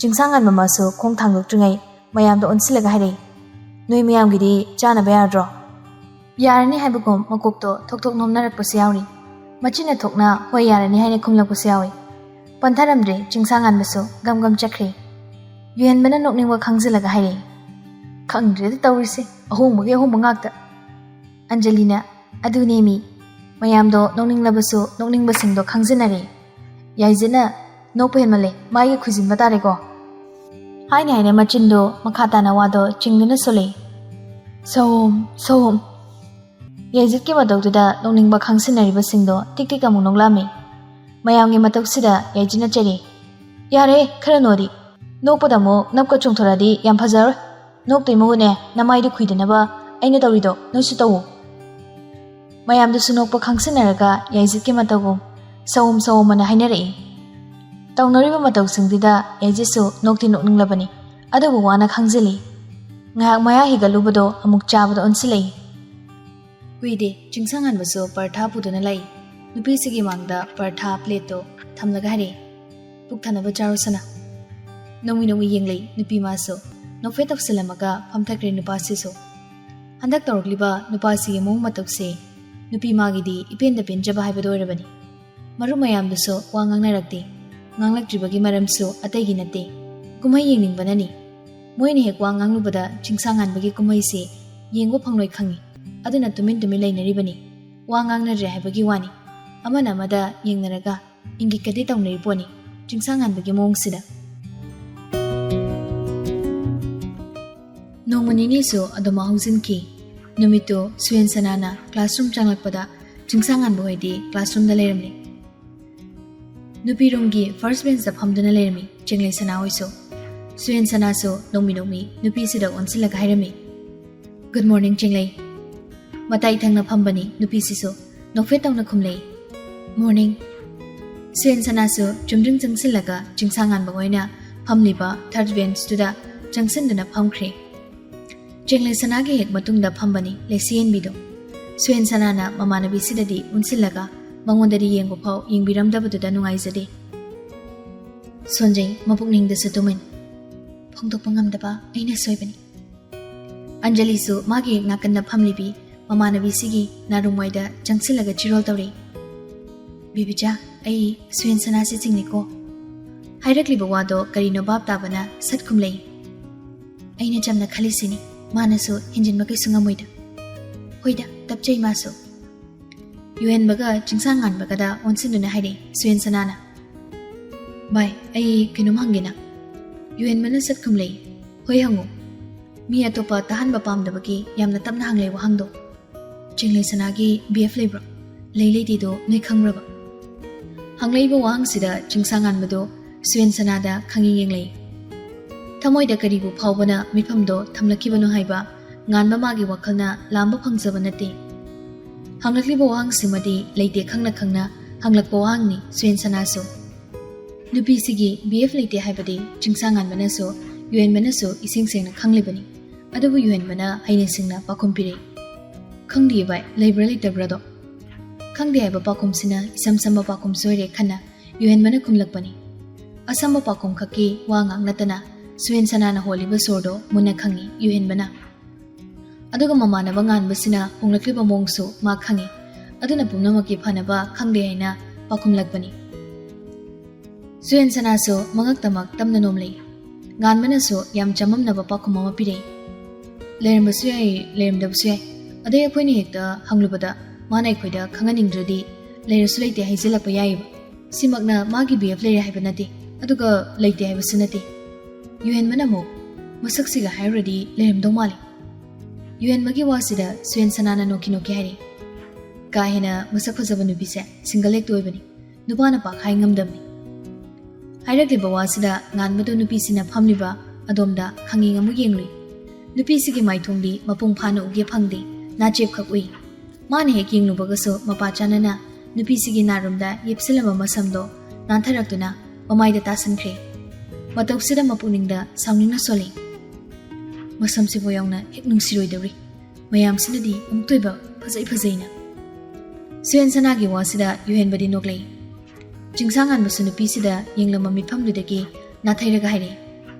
ꯆꯤꯡꯁꯥꯡꯉꯥꯟꯕ ꯃꯥꯁꯨ ꯈꯣꯡ ꯊꯥꯡꯗꯣꯛꯇ꯭ꯔꯤꯉꯩ ꯃꯌꯥꯝꯗꯣ ꯑꯣꯟꯁꯤꯜꯂꯒ ꯍꯥꯏꯔꯛꯏ, "ꯅꯣꯏ ꯃꯌꯥꯝꯒꯤꯗꯤ ꯆꯥꯅꯕ ꯌꯥꯔꯗ꯭ꯔꯣ?" ꯌꯥꯔꯅꯤ ꯍꯥꯏꯕꯒꯨꯝ ꯃꯀꯣꯛꯇꯣ ꯊꯣꯛ ꯊꯣꯛ ꯅꯣꯝꯅꯔꯛꯄꯁꯨ ꯌꯥꯎꯔꯤ꯫ ꯃꯆꯤꯟꯅ ꯊꯣꯛꯅ "ꯍꯣꯏ, ꯌꯥꯔꯅꯤ" ꯍꯥꯏꯅ ꯈꯨꯝꯂꯛꯄꯁꯨ ꯌꯥꯎꯏ꯫ ꯄꯟꯊꯔꯝꯗ꯭ꯔꯦ, ꯆꯤꯡꯁꯥꯡꯉꯥꯟꯕꯁꯨ ꯒꯝ ꯒꯝ ꯆꯠꯈ꯭ꯔꯦ꯫ ꯌꯨꯍꯦꯟꯕꯅ ꯅꯣꯛꯅꯤꯡꯕ ꯈꯪꯖꯤꯜꯂꯒ ꯍꯥꯏꯔꯛꯏ, "ꯈꯪꯗ꯭ꯔꯦꯗ ꯇꯧꯔꯤꯁꯦ, ꯑꯍꯣꯡꯕꯒꯤ ꯑꯍꯣꯡꯕ ꯉꯥꯛꯇ"꯫ ꯑꯟꯖꯂꯤꯅ, "ꯑꯗꯨꯅꯦꯃꯤ, ꯃꯌꯥꯝꯗꯣ ꯅꯣꯛꯅꯤꯡꯂꯕꯁꯨ ꯅꯣꯛꯅꯤꯡꯕꯁꯤꯡꯗꯣ ꯈꯪꯖꯤꯟꯅꯔꯦ꯫ ꯌꯥꯏꯖꯤꯅ ꯅꯣꯛꯄ ꯍꯦꯟꯃꯜꯂꯦ, ꯃꯥꯒꯤ ꯈꯨꯏꯖꯤꯟꯕ ꯇꯥꯔꯦꯀꯣ"꯫ ꯍꯥꯏꯅ ꯍꯥꯏꯅ ꯃꯆꯤꯟꯗꯣ ꯃꯈꯥ ꯇꯥꯅ ꯋꯥꯗꯣ ꯆꯤꯡꯗꯨꯅ ꯁꯣꯜꯂꯛꯏ꯫ ꯁꯣꯝ, ꯁꯣꯝ꯫ ꯌꯥꯏꯖꯤꯠꯀꯤ ꯃꯇꯧꯗꯨꯗ ꯅꯣꯛꯅꯤꯡꯕ ꯈꯪꯁꯤꯟꯅꯔꯤꯕꯁꯤꯡꯗꯣ ꯇꯤꯛ ꯇꯤꯛ ꯑꯃꯨꯛ ꯅꯣꯛꯂꯝꯃꯤ꯫ ꯃꯌꯥꯝꯒꯤ ꯃꯇꯧꯁꯤꯗ ꯌꯥꯏꯖꯤꯠꯅ ꯆꯩꯔꯛꯏ, "ꯌꯥꯔꯦ, ꯈꯔ ꯅꯣꯗꯤ꯫ ꯅꯣꯛꯄꯗ ꯑꯃꯨꯛ ꯅꯞꯀ ꯆꯣꯡꯊꯣꯔꯛꯑꯗꯤ ꯌꯥꯝ ꯐꯖꯔꯣꯏ꯫ ꯅꯣꯛꯇꯣꯏ ꯃꯍꯨꯠꯅꯦ, ꯅꯃꯥꯏꯗꯨ ꯈꯨꯏꯗꯅꯕ ꯑꯩꯅ ꯇꯧꯔꯤꯗꯣ ꯅꯣꯏꯁꯨ ꯇꯧꯋꯣ"꯫ ꯃꯌꯥꯝꯗꯨꯁꯨ ꯅꯣꯛꯄ ꯈꯪꯁꯤꯟꯅꯔꯒ ꯌꯥꯏꯖꯤꯠꯀꯤ ꯃꯇꯧꯒꯨꯝ ꯁꯑꯣꯝ ꯁꯑꯣꯝ ꯑꯅ ꯍꯥꯏꯅꯔꯛꯏ꯫ ꯇꯧꯅꯔꯤꯕ ꯃꯇꯧꯁꯤꯡꯗꯨꯗ ꯌꯥꯏꯖꯤꯠꯁꯨ ꯅꯣꯛꯇꯤ ꯅꯣꯛꯅꯤꯡꯂꯕꯅꯤ, ꯑꯗꯨꯕꯨ ꯋꯥꯅ ꯈꯪꯖꯤꯜꯂꯤ꯫ ꯉꯥꯏꯍꯥꯛ ꯃꯌꯥ ꯍꯤꯒꯠꯂꯨꯕꯗꯣ ꯑꯃꯨꯛ ꯆꯥꯕꯗ ꯑꯣꯟꯁꯤꯜꯂꯛꯏ꯫ ꯀꯨꯏꯗꯦ, ꯆꯤꯡꯁꯥꯡꯉꯥꯟꯕꯁꯨ ꯄꯔꯊꯥ ꯄꯨꯗꯨꯅ ꯂꯥꯛꯏ꯫ ꯅꯨꯄꯤꯁꯤꯒꯤ ꯃꯥꯡꯗ ꯄꯔꯊꯥ ꯄ꯭ꯂꯦꯠꯇꯣ ꯊꯝꯂꯒ ꯍꯥꯏꯔꯛꯏ, "ꯄꯨꯛ ꯊꯟꯅꯕ ꯆꯥꯔꯣ ꯁꯅꯥ"꯫ ꯅꯣꯡꯃꯤ ꯅꯣꯡꯃꯤ ꯌꯦꯡꯂꯛꯏ ꯅꯨꯄꯤ ꯃꯥꯁꯨ꯫ ꯅꯣꯛꯐꯦꯠ ꯇꯧꯁꯤꯜꯂꯝꯃꯒ ꯐꯝꯊꯈ꯭ꯔꯦ ꯅꯨꯄꯥꯁꯤꯁꯨ꯫ ꯍꯟꯗꯛ ꯇꯧꯔꯛꯂꯤꯕ ꯅꯨꯄꯥꯁꯤꯒꯤ ꯃꯑꯣꯡ ꯃꯇꯧꯁꯦ ꯅꯨꯄꯤ ꯃꯥꯒꯤꯗꯤ ꯏꯄꯦꯟꯗ ꯄꯦꯟꯖꯕ ꯍꯥꯏꯕꯗꯣ ꯑꯣꯏꯔꯕꯅꯤ꯫ ꯃꯔꯨꯞ ꯃꯌꯥꯝꯗꯨꯁꯨ ꯋꯥ ꯉꯥꯡꯅꯔꯛꯇꯦ꯫ ꯉꯥꯡꯂꯛꯇ꯭ꯔꯤꯕꯒꯤ ꯃꯔꯝꯁꯨ ꯑꯇꯩꯒꯤ ꯅꯠꯇꯦ, ꯀꯨꯝꯍꯩ ꯌꯦꯡꯅꯤꯡꯕꯅꯅꯤ꯫ ꯃꯣꯏꯅ ꯍꯦꯛ ꯋꯥ ꯉꯥꯡꯂꯨꯕꯗ ꯆꯤꯡꯁꯥꯡꯉꯥꯟꯕꯒꯤ ꯀꯨꯝꯍꯩꯁꯤ ꯌꯦꯡꯕ ꯐꯪꯂꯣꯏ ꯈꯪꯏ꯫ ꯑꯗꯨꯅ ꯇꯨꯃꯤꯟ ꯇꯨꯃꯤꯟ ꯂꯩꯅꯔꯤꯕꯅꯤ꯫ ꯋꯥ ꯉꯥꯡꯅꯗ꯭ꯔꯦ ꯍꯥꯏꯕꯒꯤ ꯋꯥꯅꯤ꯫ ꯑꯃꯅ ꯑꯃꯗ ꯌꯦꯡꯅꯔꯒ ꯏꯪꯒꯤꯠꯀꯗꯤ ꯇꯧꯅꯔꯤ ꯄꯣꯠꯅꯤ, ꯆꯤꯡꯁꯥꯡꯉꯥꯟꯕꯒꯤ ꯃꯑꯣꯡꯁꯤꯗ꯫ ꯅꯣꯡꯃ ꯅꯤꯅꯤꯁꯨ ꯑꯗꯨꯝ ꯍꯧꯖꯤꯟꯈꯤ꯫ ꯅꯨꯃꯤꯠꯇꯨ ꯁꯨꯌꯦꯟ ꯁꯅꯥꯅ classroom ꯆꯪꯂꯛꯄꯗ ꯆꯤꯡꯁꯥꯡꯉꯥꯟꯕ ꯍꯣꯏꯗꯤ classroomꯗ ꯂꯩꯔꯝꯂꯦ꯫ ꯅꯨꯄꯤ roomꯒꯤ first benchꯇ ꯐꯝꯗꯨꯅ ꯂꯩꯔꯝꯃꯤ ꯆꯦꯡꯂꯩ ꯁꯅꯥ ꯍꯣꯏꯁꯨ꯫ ꯁꯨꯌꯦꯟ ꯁꯅꯥꯁꯨ ꯅꯣꯡꯃꯤ ꯅꯣꯡꯃꯤ ꯅꯨꯄꯤꯁꯤꯗ ꯑꯣꯟꯁꯤꯜꯂꯒ ꯍꯥꯏꯔꯝꯃꯤ, "Good morning, ꯆꯦꯡꯂꯩ"꯫ ꯃꯇꯥꯏ ꯊꯪꯅ ꯐꯝꯕꯅꯤ ꯅꯨꯄꯤꯁꯤꯁꯨ ꯅꯣꯛꯐꯦꯠ ꯇꯧꯅ ꯈꯨꯝꯂꯛꯏ, "Morning"꯫ ꯁꯨꯌꯦꯟ ꯁꯅꯥꯁꯨ ꯆꯨꯝꯗ꯭ꯔꯤꯡ ꯆꯪꯁꯤꯜꯂꯒ ꯆꯤꯡꯁꯥꯡꯉꯥꯟꯕ ꯍꯣꯏꯅ ꯐꯝꯂꯤꯕ third benchꯇꯨꯗ ꯆꯪꯁꯤꯟꯗꯨꯅ ꯐꯝꯈ꯭ꯔꯦ꯫ ꯆꯦꯡꯂꯩ ꯁꯅꯥꯒꯤ ꯍꯦꯛ ꯃꯇꯨꯡꯗ ꯐꯝꯕꯅꯤ ꯂꯩꯁꯤꯌꯦꯟꯕꯤꯗꯣ꯫ ꯁꯨꯌꯦꯟ ꯁꯅꯥꯅ ꯃꯃꯥꯟꯅꯕꯤꯁꯤꯗꯗꯤ ꯑꯣꯟꯁꯤꯜꯂꯒ ꯃꯉꯣꯟꯗꯗꯤ ꯌꯦꯡꯕ ꯐꯥꯎ ꯌꯦꯡꯕꯤꯔꯝꯗꯕꯗꯨꯗ ꯅꯨꯡꯉꯥꯏꯖꯗꯦ꯫ "ꯁꯣꯟꯖꯩ, ꯃꯄꯨꯛꯅꯤꯡꯗꯁꯨ ꯇꯨꯝꯃꯤꯟ꯫ ꯐꯣꯡꯗꯣꯛꯄ ꯉꯝꯗꯕ ꯑꯩꯅ ꯁꯣꯏꯕꯅꯤ"꯫ ꯑꯟꯖꯂꯤꯁꯨ ꯃꯥꯒꯤ ꯍꯦꯛ ꯅꯥꯀꯟꯗ ꯐꯝꯂꯤꯕꯤ ꯃꯃꯥꯟꯅꯕꯤꯁꯤꯒꯤ ꯅꯥꯔꯨꯝꯋꯥꯏꯗ ꯆꯪꯁꯤꯜꯂꯒ ꯆꯤꯔꯣꯜ ꯇꯧꯔꯤ꯫ "ꯕꯤꯕꯤꯆꯥ, ꯑꯩ ꯁꯨꯌꯦꯟ ꯁꯅꯥꯁꯦ ꯆꯤꯡꯂꯤꯀꯣ꯫" ꯍꯥꯏꯔꯛꯂꯤꯕ ꯋꯥꯗꯣ ꯀꯔꯤꯅꯣ ꯚꯥꯞ ꯇꯥꯕꯅ ꯁꯠ ꯈꯨꯝꯂꯛꯏ꯫ ꯑꯩꯅ ꯆꯝꯅ ꯈꯜꯂꯤꯁꯤꯅꯤ, ꯃꯥꯅꯁꯨ ꯍꯦꯟꯖꯤꯟꯕ ꯀꯩꯁꯨ ꯉꯝꯃꯣꯏꯗ꯫ ꯍꯣꯏꯗ, ꯇꯞꯆꯩ ꯃꯥꯁꯨ꯫ ꯌꯨꯍꯦꯟꯕꯒ ꯆꯤꯡꯁꯥꯡ ꯉꯥꯟꯕꯒꯗ ꯑꯣꯟꯁꯤꯟꯗꯨꯅ ꯍꯥꯏꯔꯛꯏ ꯁꯨꯌꯦꯟ ꯁꯅꯥꯅ꯫ "ꯚꯥꯏ, ꯑꯩ ꯀꯩꯅꯣꯝ ꯍꯪꯒꯦꯅ꯫" ꯌꯨꯍꯦꯟꯕꯅ ꯁꯠ ꯈꯨꯝꯂꯛꯏ꯫ "ꯍꯣꯏ, ꯍꯪꯉꯨ꯫" ꯃꯤ ꯑꯇꯣꯞꯄ ꯇꯥꯍꯟꯕ ꯄꯥꯝꯗꯕꯒꯤ ꯌꯥꯝꯅ ꯇꯞꯅ ꯍꯪꯂꯛꯏ ꯋꯥꯍꯪꯗꯣ꯫ "ꯆꯤꯡꯂꯩ ꯁꯅꯥꯒꯤ ꯕꯤ ꯑꯦꯐ ꯂꯩꯕ꯭ꯔꯣ? ꯂꯩ ꯂꯩꯇꯦꯗꯣ ꯅꯣꯏ ꯈꯪꯕ꯭ꯔꯕ?" ꯍꯪꯂꯛꯏꯕ ꯋꯥꯍꯪꯁꯤꯗ ꯆꯤꯡꯁꯥꯡ ꯉꯥꯟꯕꯗꯣ ꯁꯨꯌꯦꯟ ꯁꯅꯥꯗ ꯈꯪꯌꯦꯡ ꯌꯦꯡꯂꯛꯏ꯫ ꯊꯃꯣꯏꯗ ꯀꯔꯤꯕꯨ ꯐꯥꯎꯕꯅ ꯃꯤꯠꯐꯝꯗꯣ ꯊꯝꯂꯛꯈꯤꯕꯅꯣ ꯍꯥꯏꯕ ꯉꯥꯟꯕ ꯃꯥꯒꯤ ꯋꯥꯈꯜꯅ ꯂꯥꯝꯕ ꯐꯪꯖꯕ ꯅꯠꯇꯦ꯫ ꯍꯪꯂꯛꯂꯤꯕ ꯋꯥꯍꯪꯁꯤꯃꯗꯤ ꯂꯩꯇꯦ ꯈꯪꯅ ꯈꯪꯅ ꯍꯪꯂꯛꯄ ꯋꯥꯍꯪꯅꯤ ꯁꯨꯌꯦꯟ ꯁꯅꯥꯁꯨ꯫ ꯅꯨꯄꯤꯁꯤꯒꯤ ꯕꯤ ꯑꯦꯐ ꯂꯩꯇꯦ ꯍꯥꯏꯕꯗꯤ ꯆꯤꯡꯁꯥꯡ ꯉꯥꯟꯕꯅꯁꯨ ꯌꯨꯍꯦꯟꯕꯅꯁꯨ ꯏꯁꯦꯡ ꯁꯦꯡꯅ ꯈꯪꯂꯤꯕꯅꯤ꯫ ꯑꯗꯨꯕꯨ ꯌꯨꯍꯦꯟꯕꯅ ꯍꯩꯅ ꯁꯤꯡꯅ ꯄꯥꯎꯈꯨꯝ ꯄꯤꯔꯛꯏ꯫ "ꯈꯪꯗꯤꯌꯦ ꯚꯥꯏ, ꯂꯩꯕ꯭ꯔꯥ ꯂꯩꯇꯕ꯭ꯔꯥꯗꯣ?" ꯈꯪꯗꯦ ꯍꯥꯏꯕ ꯄꯥꯎꯈꯨꯝꯁꯤꯅ ꯏꯁꯝ ꯁꯝꯕ ꯄꯥꯎꯈꯨꯝꯁꯨ ꯑꯣꯏꯔꯦ ꯈꯟꯅ ꯌꯨꯍꯦꯟꯕꯅ ꯈꯨꯝꯂꯛꯄꯅꯤ꯫ ꯑꯁꯝꯕ ꯄꯥꯎꯈꯨꯝ ꯈꯛꯀꯤ ꯋꯥ ꯉꯥꯛ ꯅꯠꯇꯅ ꯁꯨꯌꯦꯟ ꯁꯅꯥꯅ ꯍꯣꯜꯂꯤꯕ ꯁꯣꯔꯗꯣ ꯃꯨꯟꯅ ꯈꯪꯏ ꯌꯨꯍꯦꯟꯕꯅ꯫ ꯑꯗꯨꯒ ꯃꯃꯥꯟꯅꯕ ꯉꯥꯟꯕꯁꯤꯅ ꯍꯣꯡꯂꯛꯂꯤꯕ ꯃꯑꯣꯡꯁꯨ ꯃꯥ ꯈꯪꯏ꯫ ꯑꯗꯨꯅ ꯄꯨꯝꯅꯃꯛꯀꯤ ꯐꯅꯕ ꯈꯪꯗꯦ ꯍꯥꯏꯅ ꯄꯥꯎꯈꯨꯝꯂꯛꯄꯅꯤ꯫ ꯁꯨꯌꯦꯟ ꯁꯅꯥꯁꯨ ꯃꯉꯛꯇꯃꯛ ꯇꯝꯅ ꯅꯣꯝꯂꯛꯏ꯫ ꯉꯥꯟꯕꯅꯁꯨ ꯌꯥꯝ ꯆꯃꯝꯅꯕ ꯄꯥꯎꯈꯨꯝ ꯑꯃ ꯄꯤꯔꯛꯏ꯫ "ꯂꯩꯔꯝꯕꯁꯨ ꯌꯥꯏ, ꯂꯩꯔꯝꯗꯕꯁꯨ ꯌꯥꯏ꯫ ꯑꯗꯩ ꯑꯩꯈꯣꯏꯅ ꯍꯦꯛꯇ ꯍꯪꯂꯨꯕꯗ ꯃꯥꯅ ꯑꯩꯈꯣꯏꯗ ꯈꯪꯍꯟꯅꯤꯡꯗ꯭ꯔꯗꯤ ꯂꯩꯔꯁꯨ ꯂꯩꯇꯦ ꯍꯥꯏꯖꯤꯜꯂꯛꯄ ꯌꯥꯏꯌꯦꯕ꯫ ꯁꯤꯃꯛꯅ ꯃꯥꯒꯤ ꯕꯤ ꯑꯦꯐ ꯂꯩꯔꯦ ꯍꯥꯏꯕ ꯅꯠꯇꯦ, ꯑꯗꯨꯒ ꯂꯩꯇꯦ ꯍꯥꯏꯕꯁꯨ ꯅꯠꯇꯦ꯫" ꯌꯨꯍꯦꯟꯕꯅ ꯑꯃꯨꯛ, "ꯃꯁꯛꯁꯤꯒ ꯍꯥꯏꯔꯨꯔꯗꯤ ꯂꯩꯔꯝꯗꯧ ꯃꯥꯜꯂꯤ꯫" ꯌꯨꯍꯦꯟꯕꯒꯤ ꯋꯥꯁꯤꯗ ꯁꯨꯌꯦꯟ ꯁꯅꯥꯅ ꯅꯣꯛꯈꯤ ꯅꯣꯛꯈꯤ ꯍꯥꯏꯔꯤ꯫ "ꯀꯥ ꯍꯦꯟꯅ ꯃꯁꯛ ꯐꯖꯕ ꯅꯨꯄꯤꯁꯦ ꯁꯤꯡꯒꯜ ꯍꯦꯛꯇ ꯑꯣꯏꯕꯅꯤ, ꯅꯨꯄꯥꯅ ꯄꯥꯛ ꯍꯥꯏ ꯉꯝꯗꯕꯅꯤ꯫" ꯍꯥꯏꯔꯛꯂꯤꯕ ꯋꯥꯁꯤꯗ ꯉꯥꯟꯕꯗꯨ ꯅꯨꯄꯤꯁꯤꯅ ꯐꯝꯂꯤꯕ ꯑꯗꯣꯝꯗ ꯈꯪꯌꯦꯡ ꯑꯃꯨꯛ ꯌꯦꯡꯂꯨꯏ꯫ ꯅꯨꯄꯤꯁꯤꯒꯤ ꯃꯥꯏꯊꯣꯡꯗꯤ ꯃꯄꯨꯡ ꯐꯥꯅ ꯎꯒꯦ ꯐꯪꯗꯦ, ꯅꯥꯆꯦꯞꯈꯛ ꯎꯏ꯫ ꯃꯥꯅ ꯍꯦꯛ ꯌꯦꯡꯂꯨꯕꯒꯁꯨ ꯃꯄꯥ ꯆꯥꯅꯅ ꯅꯨꯄꯤꯁꯤꯒꯤ ꯅꯥꯔꯣꯝꯗ ꯌꯦꯞꯁꯤꯜꯂꯝꯕ ꯃꯁꯝꯗꯣ ꯅꯥꯟꯊꯔꯛꯇꯨꯅ ꯃꯃꯥꯏꯗ ꯇꯥꯁꯤꯟꯈ꯭ꯔꯦ꯫ ꯃꯇꯧꯁꯤꯗ ꯃꯄꯨꯛꯅꯤꯡꯗ ꯁꯥꯎꯅꯤꯡꯅ ꯁꯣꯜꯂꯤ꯫ "ꯃꯁꯝꯁꯤꯕꯨ ꯌꯥꯎꯅ ꯍꯦꯛ ꯅꯨꯡꯁꯤꯔꯣꯏꯗꯧꯔꯤ꯫ ꯃꯌꯥꯝꯁꯤꯅꯗꯤ ꯑꯃꯨꯛꯇꯣꯏꯕ ꯐꯖꯩ ꯐꯖꯩꯅ꯫" ꯁꯨꯌꯦꯟ ꯁꯅꯥꯒꯤ ꯋꯥꯁꯤꯗ ꯌꯨꯍꯦꯟꯕꯗꯤ ꯅꯣꯛꯂꯛꯏ꯫ ꯆꯤꯡꯁꯥꯡ ꯉꯥꯟꯕꯁꯨ ꯅꯨꯄꯤꯁꯤꯗ ꯌꯦꯡꯂꯝꯕ ꯃꯤꯠꯐꯝꯗꯨꯗꯒꯤ ꯅꯥꯊꯩꯔꯒ ꯍꯥꯏꯔꯛꯏ,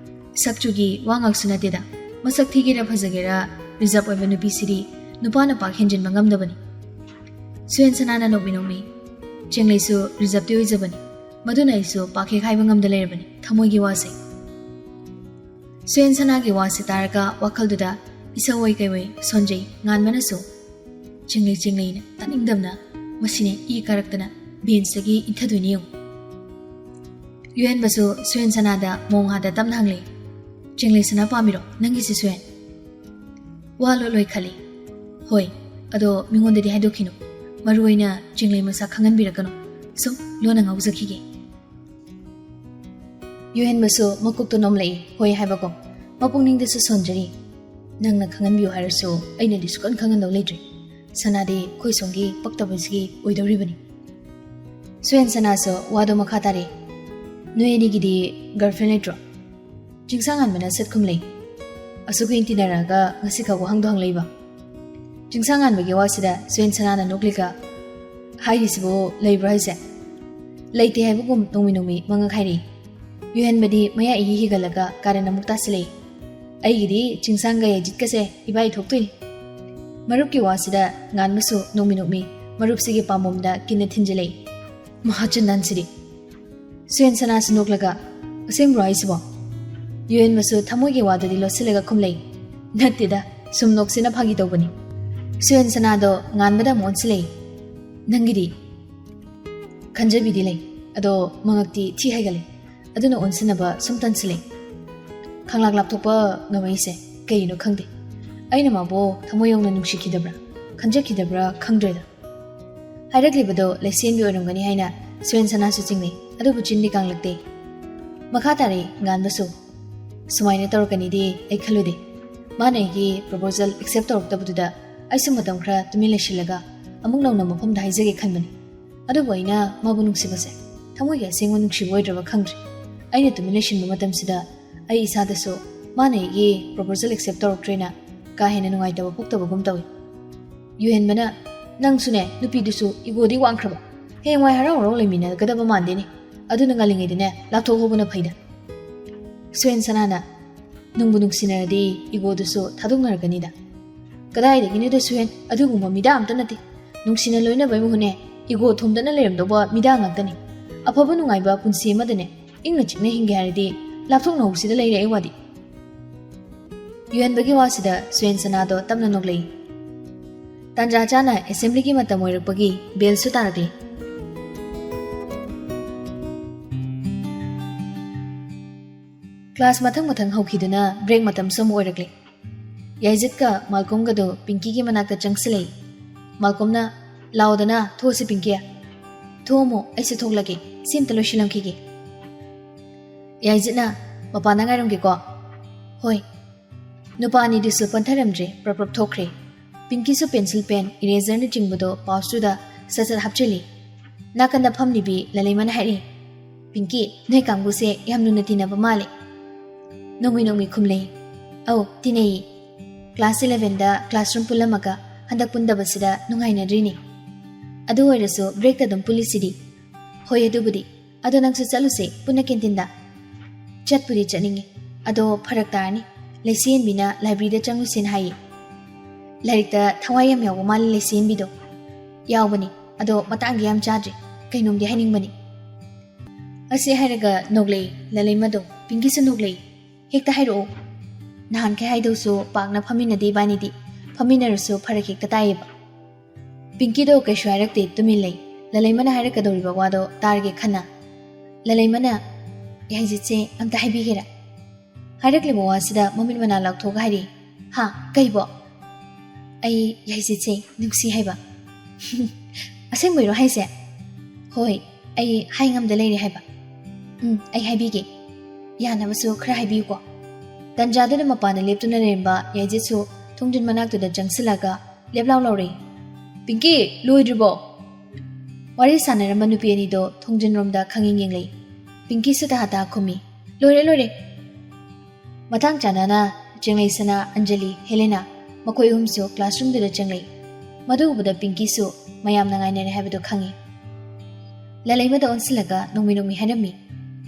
"ꯁꯛꯆꯨꯒꯤ ꯋꯥ ꯉꯥꯛꯁꯨ ꯅꯠꯇꯦꯗ, ꯃꯁꯛ ꯊꯤꯒꯦꯔꯥ ꯐꯖꯒꯦꯔꯥ ꯔꯤꯖꯥꯕ ꯑꯣꯏꯕ ꯅꯨꯄꯤꯁꯤꯗꯤ ꯅꯨꯄꯥꯅ ꯄꯥꯛ ꯍꯦꯟꯖꯤꯟꯕ ꯉꯝꯗꯕꯅꯤ꯫" ꯁꯨꯌꯦꯟ ꯁꯅꯥꯅ ꯅꯣꯛꯃꯤ ꯅꯣꯛꯃꯤ, ꯆꯦꯡꯂꯩꯁꯨ ꯔꯤꯖꯔꯞꯇꯤ ꯑꯣꯏꯖꯕꯅꯤ꯫ ꯃꯗꯨꯅ ꯑꯩꯁꯨ ꯄꯥꯛ ꯍꯦꯛ ꯍꯥꯏꯕ ꯉꯝꯗ ꯂꯩꯔꯕꯅꯤ ꯊꯃꯣꯏꯒꯤ ꯋꯥꯁꯦ꯫ ꯁꯨꯌꯦꯟ ꯁꯅꯥꯒꯤ ꯋꯥꯁꯦ ꯇꯥꯔꯒ ꯋꯥꯈꯜꯗꯨꯗ ꯏꯁꯧ ꯑꯣꯏ ꯀꯩ ꯑꯣꯏ ꯁꯣꯟꯖꯩ꯫ ꯉꯥꯟꯕꯅꯁꯨ, "ꯆꯦꯡꯂꯩ, ꯆꯦꯡꯂꯩꯅ ꯇꯥꯅꯤꯡꯗꯕꯅ ꯃꯁꯤꯅꯦ ꯏ ꯀꯥꯔꯛꯇꯅ ꯕꯦꯟꯁꯇꯒꯤ ꯏꯟꯊꯗꯣꯏꯅꯤ ꯌꯦꯡꯉꯨ"꯫ ꯌꯨꯍꯦꯟꯕꯁꯨ ꯁꯨꯌꯦꯟ ꯁꯅꯥꯗ ꯃꯣꯡ ꯍꯥꯗ ꯇꯞꯅ ꯍꯪꯂꯦ, "ꯆꯦꯡꯂꯩ ꯁꯅꯥ ꯄꯥꯝꯃꯤꯔꯣ ꯅꯪꯒꯤꯁꯦ ꯁꯨꯌꯦꯟ?" ꯋꯥ ꯂꯣꯠ ꯂꯣꯏ ꯈꯜꯂꯤ꯫ "ꯍꯣꯏ, ꯑꯗꯣ ꯃꯤꯉꯣꯟꯗꯗꯤ ꯍꯥꯏꯗꯣꯛꯈꯤꯅꯨ꯫ ꯃꯔꯨ ꯑꯣꯏꯅ ꯆꯦꯡꯂꯩ ꯃꯁꯛ ꯈꯪꯍꯟꯕꯤꯔꯛꯀꯅꯨ꯫ ꯁꯨꯝ ꯂꯣꯟꯅ ꯉꯥꯎꯖꯈꯤꯒꯦ"꯫ ꯌꯨꯍꯦꯟꯕꯁꯨ ꯃꯀꯣꯛꯇꯣ ꯅꯣꯝꯂꯛꯏ, ꯍꯣꯏ ꯍꯥꯏꯕꯒꯨꯝ꯫ ꯃꯄꯨꯛꯅꯤꯡꯗꯁꯨ ꯁꯣꯟꯖꯔꯤ꯫ "ꯅꯪꯅ ꯈꯪꯍꯟꯕꯤꯌꯨ ꯍꯥꯏꯔꯁꯨ ꯑꯩꯅꯗꯤ ꯁꯨꯛꯈꯟ ꯈꯪꯍꯟꯗꯧ ꯂꯩꯇ꯭ꯔꯦ꯫ ꯁꯅꯥꯗꯤ ꯑꯩꯈꯣꯏ ꯁꯣꯝꯒꯤ ꯄꯛꯇꯕꯁꯤꯒꯤ ꯑꯣꯏꯗꯧꯔꯤꯕꯅꯤ"꯫ ꯁꯨꯌꯦꯟ ꯁꯅꯥꯁꯨ ꯋꯥꯗꯣ ꯃꯈꯥ ꯇꯥꯔꯦ꯫ "ꯅꯣꯏ ꯑꯅꯤꯒꯤꯗꯤ ꯒꯔꯜꯐ꯭ꯔꯦꯟ ꯂꯩꯇ꯭ꯔꯣ?" ꯆꯤꯡꯁꯥꯡꯉꯥꯟꯕꯅ ꯁꯠ ꯈꯨꯝꯂꯩ꯫ "ꯑꯁꯨꯛ ꯀꯨꯏꯅ ꯇꯤꯟꯅꯔꯛꯑꯒ ꯉꯁꯤꯈꯛ ꯋꯥꯍꯪꯗꯣ ꯍꯪꯂꯛꯏꯕ?" ꯆꯤꯡꯁꯥꯡꯉꯥꯟꯕꯒꯤ ꯋꯥꯁꯤꯗ ꯁꯨꯌꯦꯟ ꯁꯅꯥꯅ ꯅꯣꯛꯂꯤꯒ, "ꯍꯥꯏꯔꯤꯁꯤꯕꯨ ꯂꯩꯕ꯭ꯔꯣ ꯍꯥꯏꯁꯦ?" ꯂꯩꯇꯦ ꯍꯥꯏꯕꯒꯨꯝ ꯅꯣꯡꯃꯤ ꯅꯣꯡꯃꯤ ꯃꯉꯛ ꯍꯥꯏꯔꯛꯏ꯫ ꯌꯨꯍꯦꯟꯕꯗꯤ ꯃꯌꯥ ꯏꯍꯤ ꯍꯤꯒꯠꯂꯒ ꯀꯥꯔꯟ ꯑꯃꯨꯛ ꯇꯥꯁꯤꯜꯂꯛꯏ꯫ "ꯑꯩꯒꯤꯗꯤ ꯆꯤꯡꯁꯥꯡꯒ ꯌꯥꯏꯖꯤꯠꯀꯁꯦ ꯏꯕꯥꯏ ꯊꯣꯛꯇꯣꯏꯅꯤ"꯫ ꯃꯔꯨꯞꯀꯤ ꯋꯥꯁꯤꯗ ꯉꯥꯟꯕꯁꯨ ꯅꯣꯡꯃꯤ ꯅꯣꯡꯃꯤ ꯃꯔꯨꯞꯁꯤꯒꯤ ꯄꯥꯝꯕꯣꯝꯗ ꯀꯤꯟꯅ ꯊꯤꯟꯖꯤꯜꯂꯛꯏ꯫ ꯃꯍꯥꯆꯟꯗꯥꯟꯁꯤꯗꯤ꯫ ꯁꯨꯌꯦꯟ ꯁꯅꯥꯁꯨ ꯅꯣꯛꯂꯒ, "ꯑꯁꯦꯡꯕ꯭ꯔꯣ ꯍꯥꯏꯁꯤꯕꯣ?" ꯌꯨꯍꯦꯟꯕꯁꯨ ꯊꯃꯣꯏꯒꯤ ꯋꯥꯗꯨꯗꯤ ꯂꯣꯠꯁꯤꯜꯂꯒ ꯈꯨꯝꯂꯩ꯫ "ꯅꯠꯇꯦꯗ, ꯁꯨꯝ ꯅꯣꯛꯁꯦꯅ ꯐꯥꯒꯤ ꯇꯧꯕꯅꯤ"꯫ ꯁꯨꯌꯦꯟ ꯁꯅꯥꯗꯣ ꯉꯥꯟꯕꯗ ꯑꯃꯨꯛ ꯑꯣꯟꯁꯤꯜꯂꯛꯏ꯫ "ꯅꯪꯒꯤꯗꯤ?" "ꯈꯟꯖꯕꯤꯗꯤ ꯂꯩ, ꯑꯗꯣ ꯃꯉꯛꯇꯤ ꯊꯤ ꯍꯥꯏꯒꯠꯂꯦ꯫ ꯑꯗꯨꯅ ꯑꯣꯟꯁꯤꯟꯅꯕ ꯁꯨꯝ ꯇꯟꯁꯤꯜꯂꯦ꯫ ꯈꯪꯂꯥꯛ ꯂꯥꯞꯊꯣꯛꯄ ꯉꯝꯃꯛꯏꯁꯦ ꯀꯩꯒꯤꯅꯣ ꯈꯪꯗꯦ꯫ ꯑꯩꯅ ꯃꯥꯕꯨ ꯊꯃꯣꯏ ꯌꯧꯅ ꯅꯨꯡꯁꯤꯈꯤꯗꯕ꯭ꯔꯥ, ꯈꯟꯖꯈꯤꯗꯕ꯭ꯔꯥ ꯈꯪꯗ꯭ꯔꯦꯗ"꯫ ꯍꯥꯏꯔꯛꯂꯤꯕꯗꯣ ꯂꯩꯁꯦꯟꯕꯤ ꯑꯣꯏꯔꯝꯒꯅꯤ ꯍꯥꯏꯅ ꯁꯨꯌꯦꯟ ꯁꯅꯥꯁꯨ ꯆꯤꯡꯅꯩ, ꯑꯗꯨꯕꯨ ꯆꯤꯟꯗꯤ ꯀꯥꯡꯂꯛꯇꯦ꯫ ꯃꯈꯥ ꯇꯥꯔꯛꯏ ꯉꯥꯟꯕꯁꯨ, "ꯁꯨꯃꯥꯏꯅ ꯇꯧꯔꯛꯀꯅꯤꯗꯤ ꯑꯩ ꯈꯜꯂꯨꯗꯦ꯫ ꯃꯥꯅ ꯑꯩꯒꯤ ꯄ꯭ꯔꯣꯄꯣꯖꯦꯜ ꯑꯦꯛꯁꯦꯞ ꯇꯧꯔꯛꯇꯕꯗꯨꯗ ꯑꯩꯁꯨ ꯃꯇꯝ ꯈꯔ ꯇꯨꯃꯤꯟ ꯂꯩꯁꯤꯜꯂꯒ ꯑꯃꯨꯛ ꯅꯧꯅ ꯃꯐꯝꯗ ꯍꯥꯏꯖꯒꯦ ꯈꯟꯕꯅꯤ꯫ ꯑꯗꯨꯕꯨ ꯑꯩꯅ ꯃꯥꯕꯨ ꯅꯨꯡꯁꯤꯕꯁꯦ ꯊꯃꯣꯏꯒꯤ ꯑꯁꯦꯡꯕ ꯅꯨꯡꯁꯤꯕ ꯑꯣꯏꯗ꯭ꯔꯕ ꯈꯪꯗ꯭ꯔꯦ꯫ ꯑꯩꯅ ꯇꯨꯃꯤꯟ ꯂꯩꯁꯤꯟꯕ ꯃꯇꯝꯁꯤꯗ ꯑꯩ ꯏꯁꯥꯗꯁꯨ ꯃꯥꯅ ꯑꯩꯒꯤ ꯄ꯭ꯔꯣꯄꯣꯖꯦꯜ ꯑꯦꯛꯁꯦꯞ ꯇꯧꯔꯛꯇ꯭ꯔꯦꯅ ꯀꯥ ꯍꯦꯟꯅ ꯅꯨꯡꯉꯥꯏꯇꯕ ꯄꯣꯛꯇꯕꯒꯨꯝ ꯇꯧꯏ"꯫ ꯌꯨꯍꯦꯟꯕꯅ, "ꯅꯪꯁꯨꯅꯦ, ꯅꯨꯄꯤꯗꯨꯁꯨ ꯏꯒꯣꯗꯤ ꯋꯥꯡꯈ꯭ꯔꯕ꯫ ꯍꯌꯦꯡꯋꯥꯏ ꯍꯔꯥꯎ ꯍꯔꯥꯎ ꯂꯩꯃꯤꯟꯅꯒꯗꯕ ꯃꯥꯟꯗꯦꯅꯦ꯫ ꯑꯗꯨꯅ ꯉꯜꯂꯤꯉꯩꯗꯅꯦ ꯂꯥꯞꯊꯣꯛꯍꯧꯕꯅ ꯐꯩꯗ"꯫ ꯁꯨꯌꯦꯟ ꯁꯅꯥꯅ, "ꯅꯨꯡꯕꯨ ꯅꯨꯡꯁꯤꯅꯔꯗꯤ ꯏꯒꯣꯗꯨꯁꯨ ꯊꯥꯗꯣꯛꯅꯔꯛꯀꯅꯤꯗ"꯫ "ꯀꯗꯥꯏꯗꯒꯤꯅꯣꯗ ꯁꯨꯌꯦꯟ, ꯑꯗꯨꯒꯨꯝꯕ ꯃꯤꯗꯥ ꯑꯝꯇ ꯅꯠꯇꯦ꯫ ꯅꯨꯡꯁꯤꯅ ꯂꯣꯏꯅꯕꯩ ꯃꯍꯨꯠꯅꯦ, ꯏꯒꯣ ꯊꯣꯝꯗꯅ ꯂꯩꯔꯝꯗꯧꯕ ꯃꯤꯗꯥ ꯉꯥꯛꯇꯅꯤ꯫ ꯑꯐꯕ ꯅꯨꯡꯉꯥꯏꯕ ꯄꯨꯟꯁꯤ ꯑꯃꯗꯅꯦ ꯏꯪꯅ ꯆꯤꯛꯅ ꯍꯤꯡꯒꯦ ꯍꯥꯏꯔꯗꯤ ꯂꯥꯞꯊꯣꯛꯅꯍꯧꯁꯤꯗ ꯂꯩꯔꯦ ꯑꯩ ꯋꯥꯗꯤ꯫ ꯌꯨꯍꯦꯟꯕꯒꯤ ꯋꯥꯁꯤꯗ ꯁꯨꯌꯦꯟ ꯁꯅꯥꯗꯣ ꯇꯞꯅ ꯅꯣꯛꯂꯛꯏ꯫ ꯇꯥꯟꯖꯥ ꯆꯥꯅ ꯑꯦꯁꯦꯝꯕ꯭ꯂꯤꯒꯤ ꯃꯇꯝ ꯑꯣꯏꯔꯛꯄꯒꯤ ꯕꯦꯜꯁꯨ ꯇꯥꯔꯛꯂꯤ꯫ ꯀ꯭ꯂꯥꯁ ꯃꯊꯪ ꯃꯊꯪ ꯍꯧꯈꯤꯗꯨꯅ ꯕ꯭ꯔꯦꯛ ꯃꯇꯝꯁꯨ ꯑꯃꯨꯛ ꯑꯣꯏꯔꯛꯂꯦ꯫ ꯌꯥꯏꯖꯤꯠꯀ ꯃꯥꯜꯀꯣꯝꯒꯗꯣ ꯄꯤꯡꯀꯤꯒꯤ ꯃꯅꯥꯛꯇ ꯆꯪꯁꯤꯜꯂꯛꯏ꯫ ꯃꯥꯜꯀꯣꯝꯅ, "ꯂꯥꯎꯗꯅ ꯊꯣꯛꯑꯁꯤ ꯄꯤꯡꯀꯤ꯫ ꯊꯣꯛꯑꯝꯃꯣ, ꯑꯩꯁꯨ ꯊꯣꯛꯂꯒꯦ, ꯁꯤ ꯑꯝꯇ ꯂꯣꯏꯁꯤꯜꯂꯝꯈꯤꯒꯦ"꯫ ꯌꯥꯏꯖꯤꯠꯅ, "ꯃꯄꯥꯟꯗ ꯉꯥꯏꯔꯝꯒꯦꯀꯣ"꯫ "ꯍꯣꯏ"꯫ ꯅꯨꯄꯥ ꯑꯅꯤꯗꯨꯁꯨ ꯄꯟꯊꯔꯝꯗ꯭ꯔꯦ, ꯄ꯭ꯔꯞ ꯄ꯭ꯔꯞ ꯊꯣꯛꯈ꯭ꯔꯦ꯫ ꯄꯤꯡꯀꯤꯁꯨ ꯄꯦꯟꯁꯤꯜ ꯄꯦꯟ, ꯏꯔꯦꯖꯔꯅꯆꯤꯡꯕꯗꯣ ꯄꯥꯎꯁꯇꯨꯗ ꯁꯠ ꯁꯠ ꯍꯥꯞꯆꯤꯜꯂꯤ꯫ ꯅꯥꯀꯟꯗ ꯐꯝꯂꯤꯕꯤ ꯂꯂꯩꯃꯅ ꯍꯥꯏꯔꯛꯏ, "ꯄꯤꯡꯀꯤ, ꯅꯣꯏ ꯀꯥꯡꯕꯨꯁꯦ ꯌꯥꯝ ꯂꯨꯅ ꯇꯤꯟꯅꯕ ꯃꯥꯜꯂꯦ"꯫ ꯅꯣꯡꯃꯤ ꯅꯣꯡꯃꯤ ꯈꯨꯝꯂꯩ, "ꯑꯧ, ꯇꯤꯟꯅꯩꯌꯦ꯫ ꯀ꯭ꯂꯥꯁ ꯏꯂꯦꯚꯦꯟꯗ ꯀ꯭ꯂꯥꯁꯔꯨꯝ ꯄꯨꯜꯂꯝꯃꯒ ꯍꯟꯗꯛ ꯄꯨꯟꯗꯕꯁꯤꯗ ꯅꯨꯡꯉꯥꯏꯅꯗ꯭ꯔꯤꯅꯦ꯫ ꯑꯗꯨ ꯑꯣꯏꯔꯁꯨ ꯕ꯭ꯔꯦꯛꯇ ꯑꯗꯨꯝ ꯄꯨꯜꯂꯤꯁꯤꯗꯤ"꯫ "ꯍꯣꯏ, ꯑꯗꯨꯕꯨꯗꯤ꯫ ꯑꯗꯣ ꯅꯪꯁꯨ ꯆꯠꯂꯨꯁꯦ ꯄꯨꯟꯅ ꯀꯦꯟꯇꯤꯟꯗ"꯫ "ꯆꯠꯄꯨꯗꯤ ꯆꯠꯅꯤꯡꯉꯤ, ꯑꯗꯣ ꯐꯔꯛ ꯇꯥꯔꯅꯤ꯫ ꯂꯩꯁꯦꯟꯕꯤꯅ ꯂꯥꯏꯕ꯭ꯔꯦꯔꯤꯗ ꯆꯪꯂꯨꯁꯦꯅ ꯍꯥꯏꯌꯦ꯫ ꯂꯥꯏꯔꯤꯛꯇ ꯊꯋꯥꯏ ꯌꯥꯝ ꯌꯥꯎꯕ ꯃꯥꯜꯂꯤ ꯂꯩꯁꯦꯟꯕꯤꯗꯣ"꯫ "ꯌꯥꯎꯕꯅꯤ, ꯑꯗꯣ ꯃꯇꯥꯡꯗꯤ ꯌꯥꯝ ꯆꯥꯗ꯭ꯔꯤ꯫ ꯀꯩꯅꯣꯝꯗꯤ ꯍꯥꯏꯅꯤꯡꯕꯅꯤ"꯫ ꯑꯁꯤ ꯍꯥꯏꯔꯒ ꯅꯣꯛꯂꯛꯏ ꯂꯂꯩꯃꯗꯣ꯫ ꯄꯤꯡꯀꯤꯁꯨ ꯅꯣꯛꯂꯛꯏ꯫ "ꯍꯦꯛꯇ ꯍꯥꯏꯔꯛꯑꯣ"꯫ ꯅꯍꯥꯟꯈꯩ ꯍꯥꯏꯗꯧꯁꯨ ꯄꯥꯛꯅ ꯐꯝꯃꯤꯟꯅꯗꯦ ꯏꯕꯥꯅꯤꯗꯤ꯫ ꯐꯝꯃꯤꯟꯅꯔꯁꯨ ꯐꯔꯛ ꯍꯦꯛꯇ ꯇꯥꯏꯌꯦꯕ꯫ ꯄꯤꯡꯀꯤꯗꯣ ꯀꯩꯁꯨ ꯍꯥꯏꯔꯛꯇꯦ, ꯇꯨꯃꯤꯟ ꯂꯩ꯫ ꯂꯂꯩꯃꯅ ꯍꯥꯏꯔꯛꯀꯗꯧꯔꯤꯕ ꯋꯥꯗꯣ ꯇꯥꯔꯒꯦ ꯈꯟꯅ꯫ ꯂꯂꯩꯃꯅ, "ꯌꯥꯏꯖꯤꯠꯁꯦ ꯑꯝꯇ ꯍꯥꯏꯕꯤꯒꯦꯔꯥ?" ꯍꯥꯏꯔꯛꯂꯤꯕ ꯋꯥꯁꯤꯗ ꯃꯃꯤꯠ ꯃꯅꯥ ꯂꯥꯎꯊꯣꯛꯑꯒ ꯍꯥꯏꯔꯤ, "ꯍꯥ? ꯀꯩꯕꯣ?" "ꯑꯩ ꯌꯥꯏꯖꯤꯠꯁꯦ ꯅꯨꯡꯁꯤ ꯍꯥꯏꯕ"꯫ "ꯑꯁꯦꯡꯕꯩꯔꯣ ꯍꯥꯏꯁꯦ?" "ꯍꯣꯏ, ꯑꯩ ꯍꯥꯏ ꯉꯝꯗ ꯂꯩꯔꯦ ꯍꯥꯏꯕ"꯫ "ꯎꯝ, ꯑꯩ ꯍꯥꯏꯕꯤꯒꯦ꯫ ꯌꯥꯅꯕꯁꯨ ꯈꯔ ꯍꯥꯏꯕꯤꯌꯨꯀꯣ"꯫ ꯇꯟꯖꯥꯗꯨꯗ ꯃꯄꯥꯟꯗ ꯂꯦꯞꯇꯨꯅ ꯂꯩꯔꯝꯕ ꯌꯥꯏꯖꯤꯠꯁꯨ ꯊꯣꯡꯖꯤꯟ ꯃꯅꯥꯛꯇꯨꯗ ꯆꯪꯁꯤꯜꯂꯒ ꯂꯦꯞꯂꯥꯎ ꯂꯥꯎꯔꯛꯏ, "ꯄꯤꯡꯀꯤ, ꯂꯣꯏꯗ꯭ꯔꯤꯕꯣ?" ꯋꯥꯔꯤ ꯁꯥꯟꯅꯔꯝꯕ ꯅꯨꯄꯤ ꯑꯅꯤꯗꯣ ꯊꯣꯡꯖꯤꯟꯔꯣꯝꯗ ꯈꯪꯌꯦꯡ ꯌꯦꯡꯂꯛꯏ꯫ ꯄꯤꯡꯀꯤꯁꯨ ꯇꯍꯥ ꯇꯍꯥ ꯈꯨꯝꯃꯤ, "ꯂꯣꯏꯔꯦ, ꯂꯣꯏꯔꯦ"꯫ ꯃꯇꯥꯡ ꯆꯥꯅꯅ ꯆꯦꯡꯂꯩꯁꯅꯥ, ꯑꯟꯖꯂꯤ, ꯍꯦꯂꯦꯅꯥ ꯃꯈꯣꯏ ꯑꯍꯨꯝꯁꯨ ꯀ꯭ꯂꯥꯁꯔꯨꯝꯗꯨꯗ ꯆꯪꯂꯛꯏ꯫ ꯃꯗꯨ ꯎꯕꯗ ꯄꯤꯡꯀꯤꯁꯨ ꯃꯌꯥꯝꯅ ꯉꯥꯏꯅꯔꯦ ꯍꯥꯏꯕꯗꯨ ꯈꯪꯏ꯫ ꯂꯂꯩꯃꯗ ꯑꯣꯟꯁꯤꯜꯂꯒ ꯅꯣꯡꯃꯤ ꯅꯣꯡꯃꯤ ꯍꯥꯏꯔꯝꯃꯤ,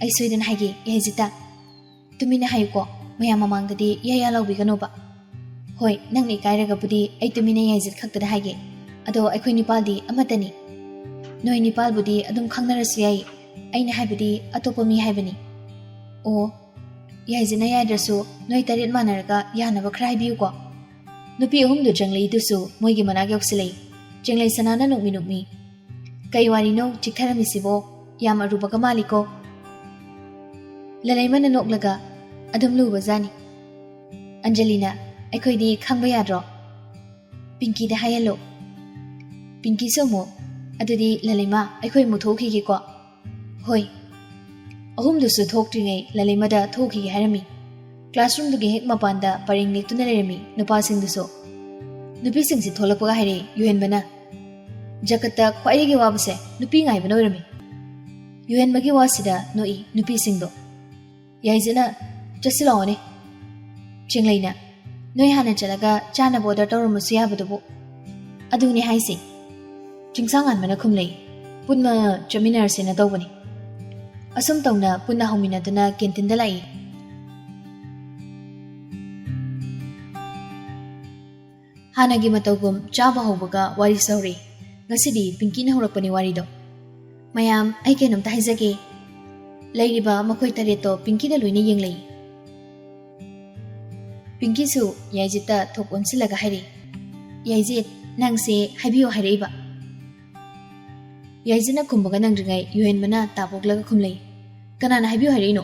"ꯑꯩ ꯁꯣꯏꯗꯅ ꯍꯥꯏꯒꯦ ꯌꯥꯏꯖꯤꯠꯇ"꯫ "ꯇꯨꯃꯤꯟꯅ ꯍꯥꯏꯌꯨꯀꯣ, ꯃꯌꯥꯝ ꯃꯃꯥꯡꯗꯗꯤ ꯌꯥ ꯌꯥ ꯂꯥꯎꯕꯤꯒꯅꯣꯕ"꯫ "ꯍꯣꯏ, ꯅꯪꯅ ꯏꯀꯥꯏꯔꯒꯕꯨꯗꯤ ꯑꯩ ꯇꯨꯃꯤꯟꯅ ꯌꯥꯏꯖꯤꯠ ꯈꯛꯇꯗ ꯍꯥꯏꯒꯦ꯫ ꯑꯗꯣ ꯑꯩꯈꯣꯏ ꯅꯤꯄꯥꯜꯗꯤ ꯑꯃꯠꯇꯅꯤ"꯫ ꯅꯣꯏ ꯅꯤꯄꯥꯜꯕꯨꯗꯤ ꯑꯗꯨꯝ ꯈꯪꯅꯔꯁꯨ ꯌꯥꯏ, ꯑꯩꯅ ꯍꯥꯏꯕꯗꯤ ꯑꯇꯣꯞꯄ ꯃꯤ ꯍꯥꯏꯕꯅꯤ꯫ ꯑꯣ, ꯌꯥꯏꯖꯤꯅ ꯌꯥꯗ꯭ꯔꯁꯨ ꯅꯣꯏ ꯇꯔꯦꯠ ꯃꯥꯟꯅꯔꯒ ꯌꯥꯅꯕ ꯈꯔ ꯍꯥꯏꯕꯤꯌꯨꯀꯣ꯫ ꯅꯨꯄꯤ ꯑꯍꯨꯝꯗꯨ ꯆꯪꯂꯛꯏꯗꯨꯁꯨ ꯃꯣꯏꯒꯤ ꯃꯅꯥꯛ ꯌꯧꯁꯤꯜꯂꯛꯏ꯫ ꯆꯦꯡꯂꯩ ꯁꯅꯥꯅ ꯅꯣꯛꯃꯤ ꯅꯣꯛꯃꯤ, "ꯀꯩ ꯋꯥꯔꯤꯅꯣ ꯆꯤꯛꯊꯔꯝꯃꯤꯁꯤꯕꯣ? ꯌꯥꯝ ꯑꯔꯨꯕꯒ ꯃꯥꯜꯂꯤꯀꯣ?" ꯂꯂꯩꯃꯅ ꯅꯣꯛꯂꯒ, "ꯑꯗꯨꯝ ꯂꯨꯕꯖꯥꯠꯅꯤ꯫ ꯑꯟꯖꯂꯤꯅ, ꯑꯩꯈꯣꯏꯗꯤ ꯈꯪꯕ ꯌꯥꯗ꯭ꯔꯣ? ꯄꯤꯡꯀꯤꯗ ꯍꯥꯏꯍꯜꯂꯣ꯫" ꯄꯤꯡꯀꯤꯁꯨ ꯑꯃꯨꯛ, "ꯑꯗꯨꯗꯤ ꯂꯂꯩꯃ, ꯑꯩꯈꯣꯏ ꯑꯃꯨꯛ ꯊꯣꯛꯈꯤꯒꯦꯀꯣ꯫" "ꯍꯣꯏ꯫" ꯑꯍꯨꯝꯗꯨꯁꯨ ꯊꯣꯛꯇ꯭ꯔꯤꯉꯩ ꯂꯂꯩꯃꯗ ꯊꯣꯛꯈꯤꯒꯦ ꯍꯥꯏꯔꯝꯃꯤ꯫ ꯀ꯭ꯂꯥꯁꯔꯨꯝꯗꯨꯒꯤ ꯍꯦꯛ ꯃꯄꯥꯟꯗ ꯄꯔꯦꯡ ꯂꯦꯛꯇꯨꯅ ꯂꯩꯔꯝꯃꯤ ꯅꯨꯄꯥꯁꯤꯡꯗꯨꯁꯨ꯫ ꯅꯨꯄꯤꯁꯤꯡꯁꯤ ꯊꯣꯛꯂꯛꯄꯒ ꯍꯥꯏꯔꯛꯏ ꯌꯨꯍꯦꯟꯕꯅ, "ꯖꯒꯠꯇ ꯈ꯭ꯋꯥꯏꯗꯒꯤ ꯋꯥꯕꯁꯦ ꯅꯨꯄꯤ ꯉꯥꯏꯕꯅ ꯑꯣꯏꯔꯝꯃꯤ꯫" ꯌꯨꯍꯦꯟꯕꯒꯤ ꯋꯥꯁꯤꯗ ꯅꯣꯛꯏ ꯅꯨꯄꯤꯁꯤꯡꯗꯣ꯫ ꯌꯥꯏꯖꯤꯅ, "ꯆꯠꯁꯤꯜꯂꯛꯑꯣꯅꯦ꯫" ꯆꯦꯡꯂꯩꯅ, "ꯅꯣꯏ ꯍꯥꯟꯅ ꯆꯠꯂꯒ ꯆꯥꯅꯕ ꯑꯣꯔꯗꯔ ꯇꯧꯔꯝꯃꯁꯨ ꯌꯥꯕꯗꯨꯕꯨ꯫" "ꯑꯗꯨꯅꯦ ꯍꯥꯏꯁꯦ꯫" ꯆꯤꯡꯁꯥꯡꯉꯥꯟꯕꯅ ꯈꯨꯝꯂꯛꯏ, "ꯄꯨꯟꯅ ꯆꯠꯃꯤꯟꯅꯔꯁꯦꯅ ꯇꯧꯕꯅꯤ꯫" ꯑꯁꯨꯝ ꯇꯧꯅ ꯄꯨꯟꯅ ꯍꯧꯃꯤꯟꯅꯗꯨꯅ ꯀꯦꯟꯇꯤꯟꯗ ꯂꯥꯛꯏ꯫ ꯍꯥꯟꯅꯒꯤ ꯃꯇꯧꯒꯨꯝ ꯆꯥꯕ ꯍꯧꯕꯒ ꯋꯥꯔꯤꯁꯨ ꯍꯧꯔꯛꯏ꯫ ꯉꯁꯤꯗꯤ ꯄꯤꯡꯀꯤꯅ ꯍꯧꯔꯛꯄꯅꯤ ꯋꯥꯔꯤꯗꯣ꯫ "ꯃꯌꯥꯝ, ꯑꯩ ꯀꯩꯅꯣꯝꯇ ꯍꯥꯏꯖꯒꯦ꯫" ꯂꯩꯔꯤꯕ ꯃꯈꯣꯏ ꯇꯔꯦꯠꯇꯣ ꯄꯤꯡꯀꯤꯅ ꯂꯣꯏꯅ ꯌꯦꯡꯂꯛꯏ꯫ ꯄꯤꯡꯀꯤꯁꯨ ꯌꯥꯏꯖꯤꯠꯇ ꯊꯣꯛ ꯑꯣꯟꯁꯤꯜꯂꯒ ꯍꯥꯏꯔꯛꯏ, "ꯌꯥꯏꯖꯤꯠ, ꯅꯪꯁꯦ ꯍꯥꯏꯕꯤꯌꯣ ꯍꯥꯏꯔꯛꯏꯕ?" ꯌꯥꯏꯖꯤꯠꯅ ꯈꯨꯝꯕꯒ ꯅꯪꯗ꯭ꯔꯤꯉꯩ ꯌꯨꯍꯦꯟꯕꯅ ꯇꯥꯞ ꯑꯣꯛꯂꯒ ꯈꯨꯝꯂꯛꯏ, "ꯀꯅꯥꯅ ꯍꯥꯏꯕꯤꯌꯨ ꯍꯥꯏꯔꯛꯏꯅꯣ?"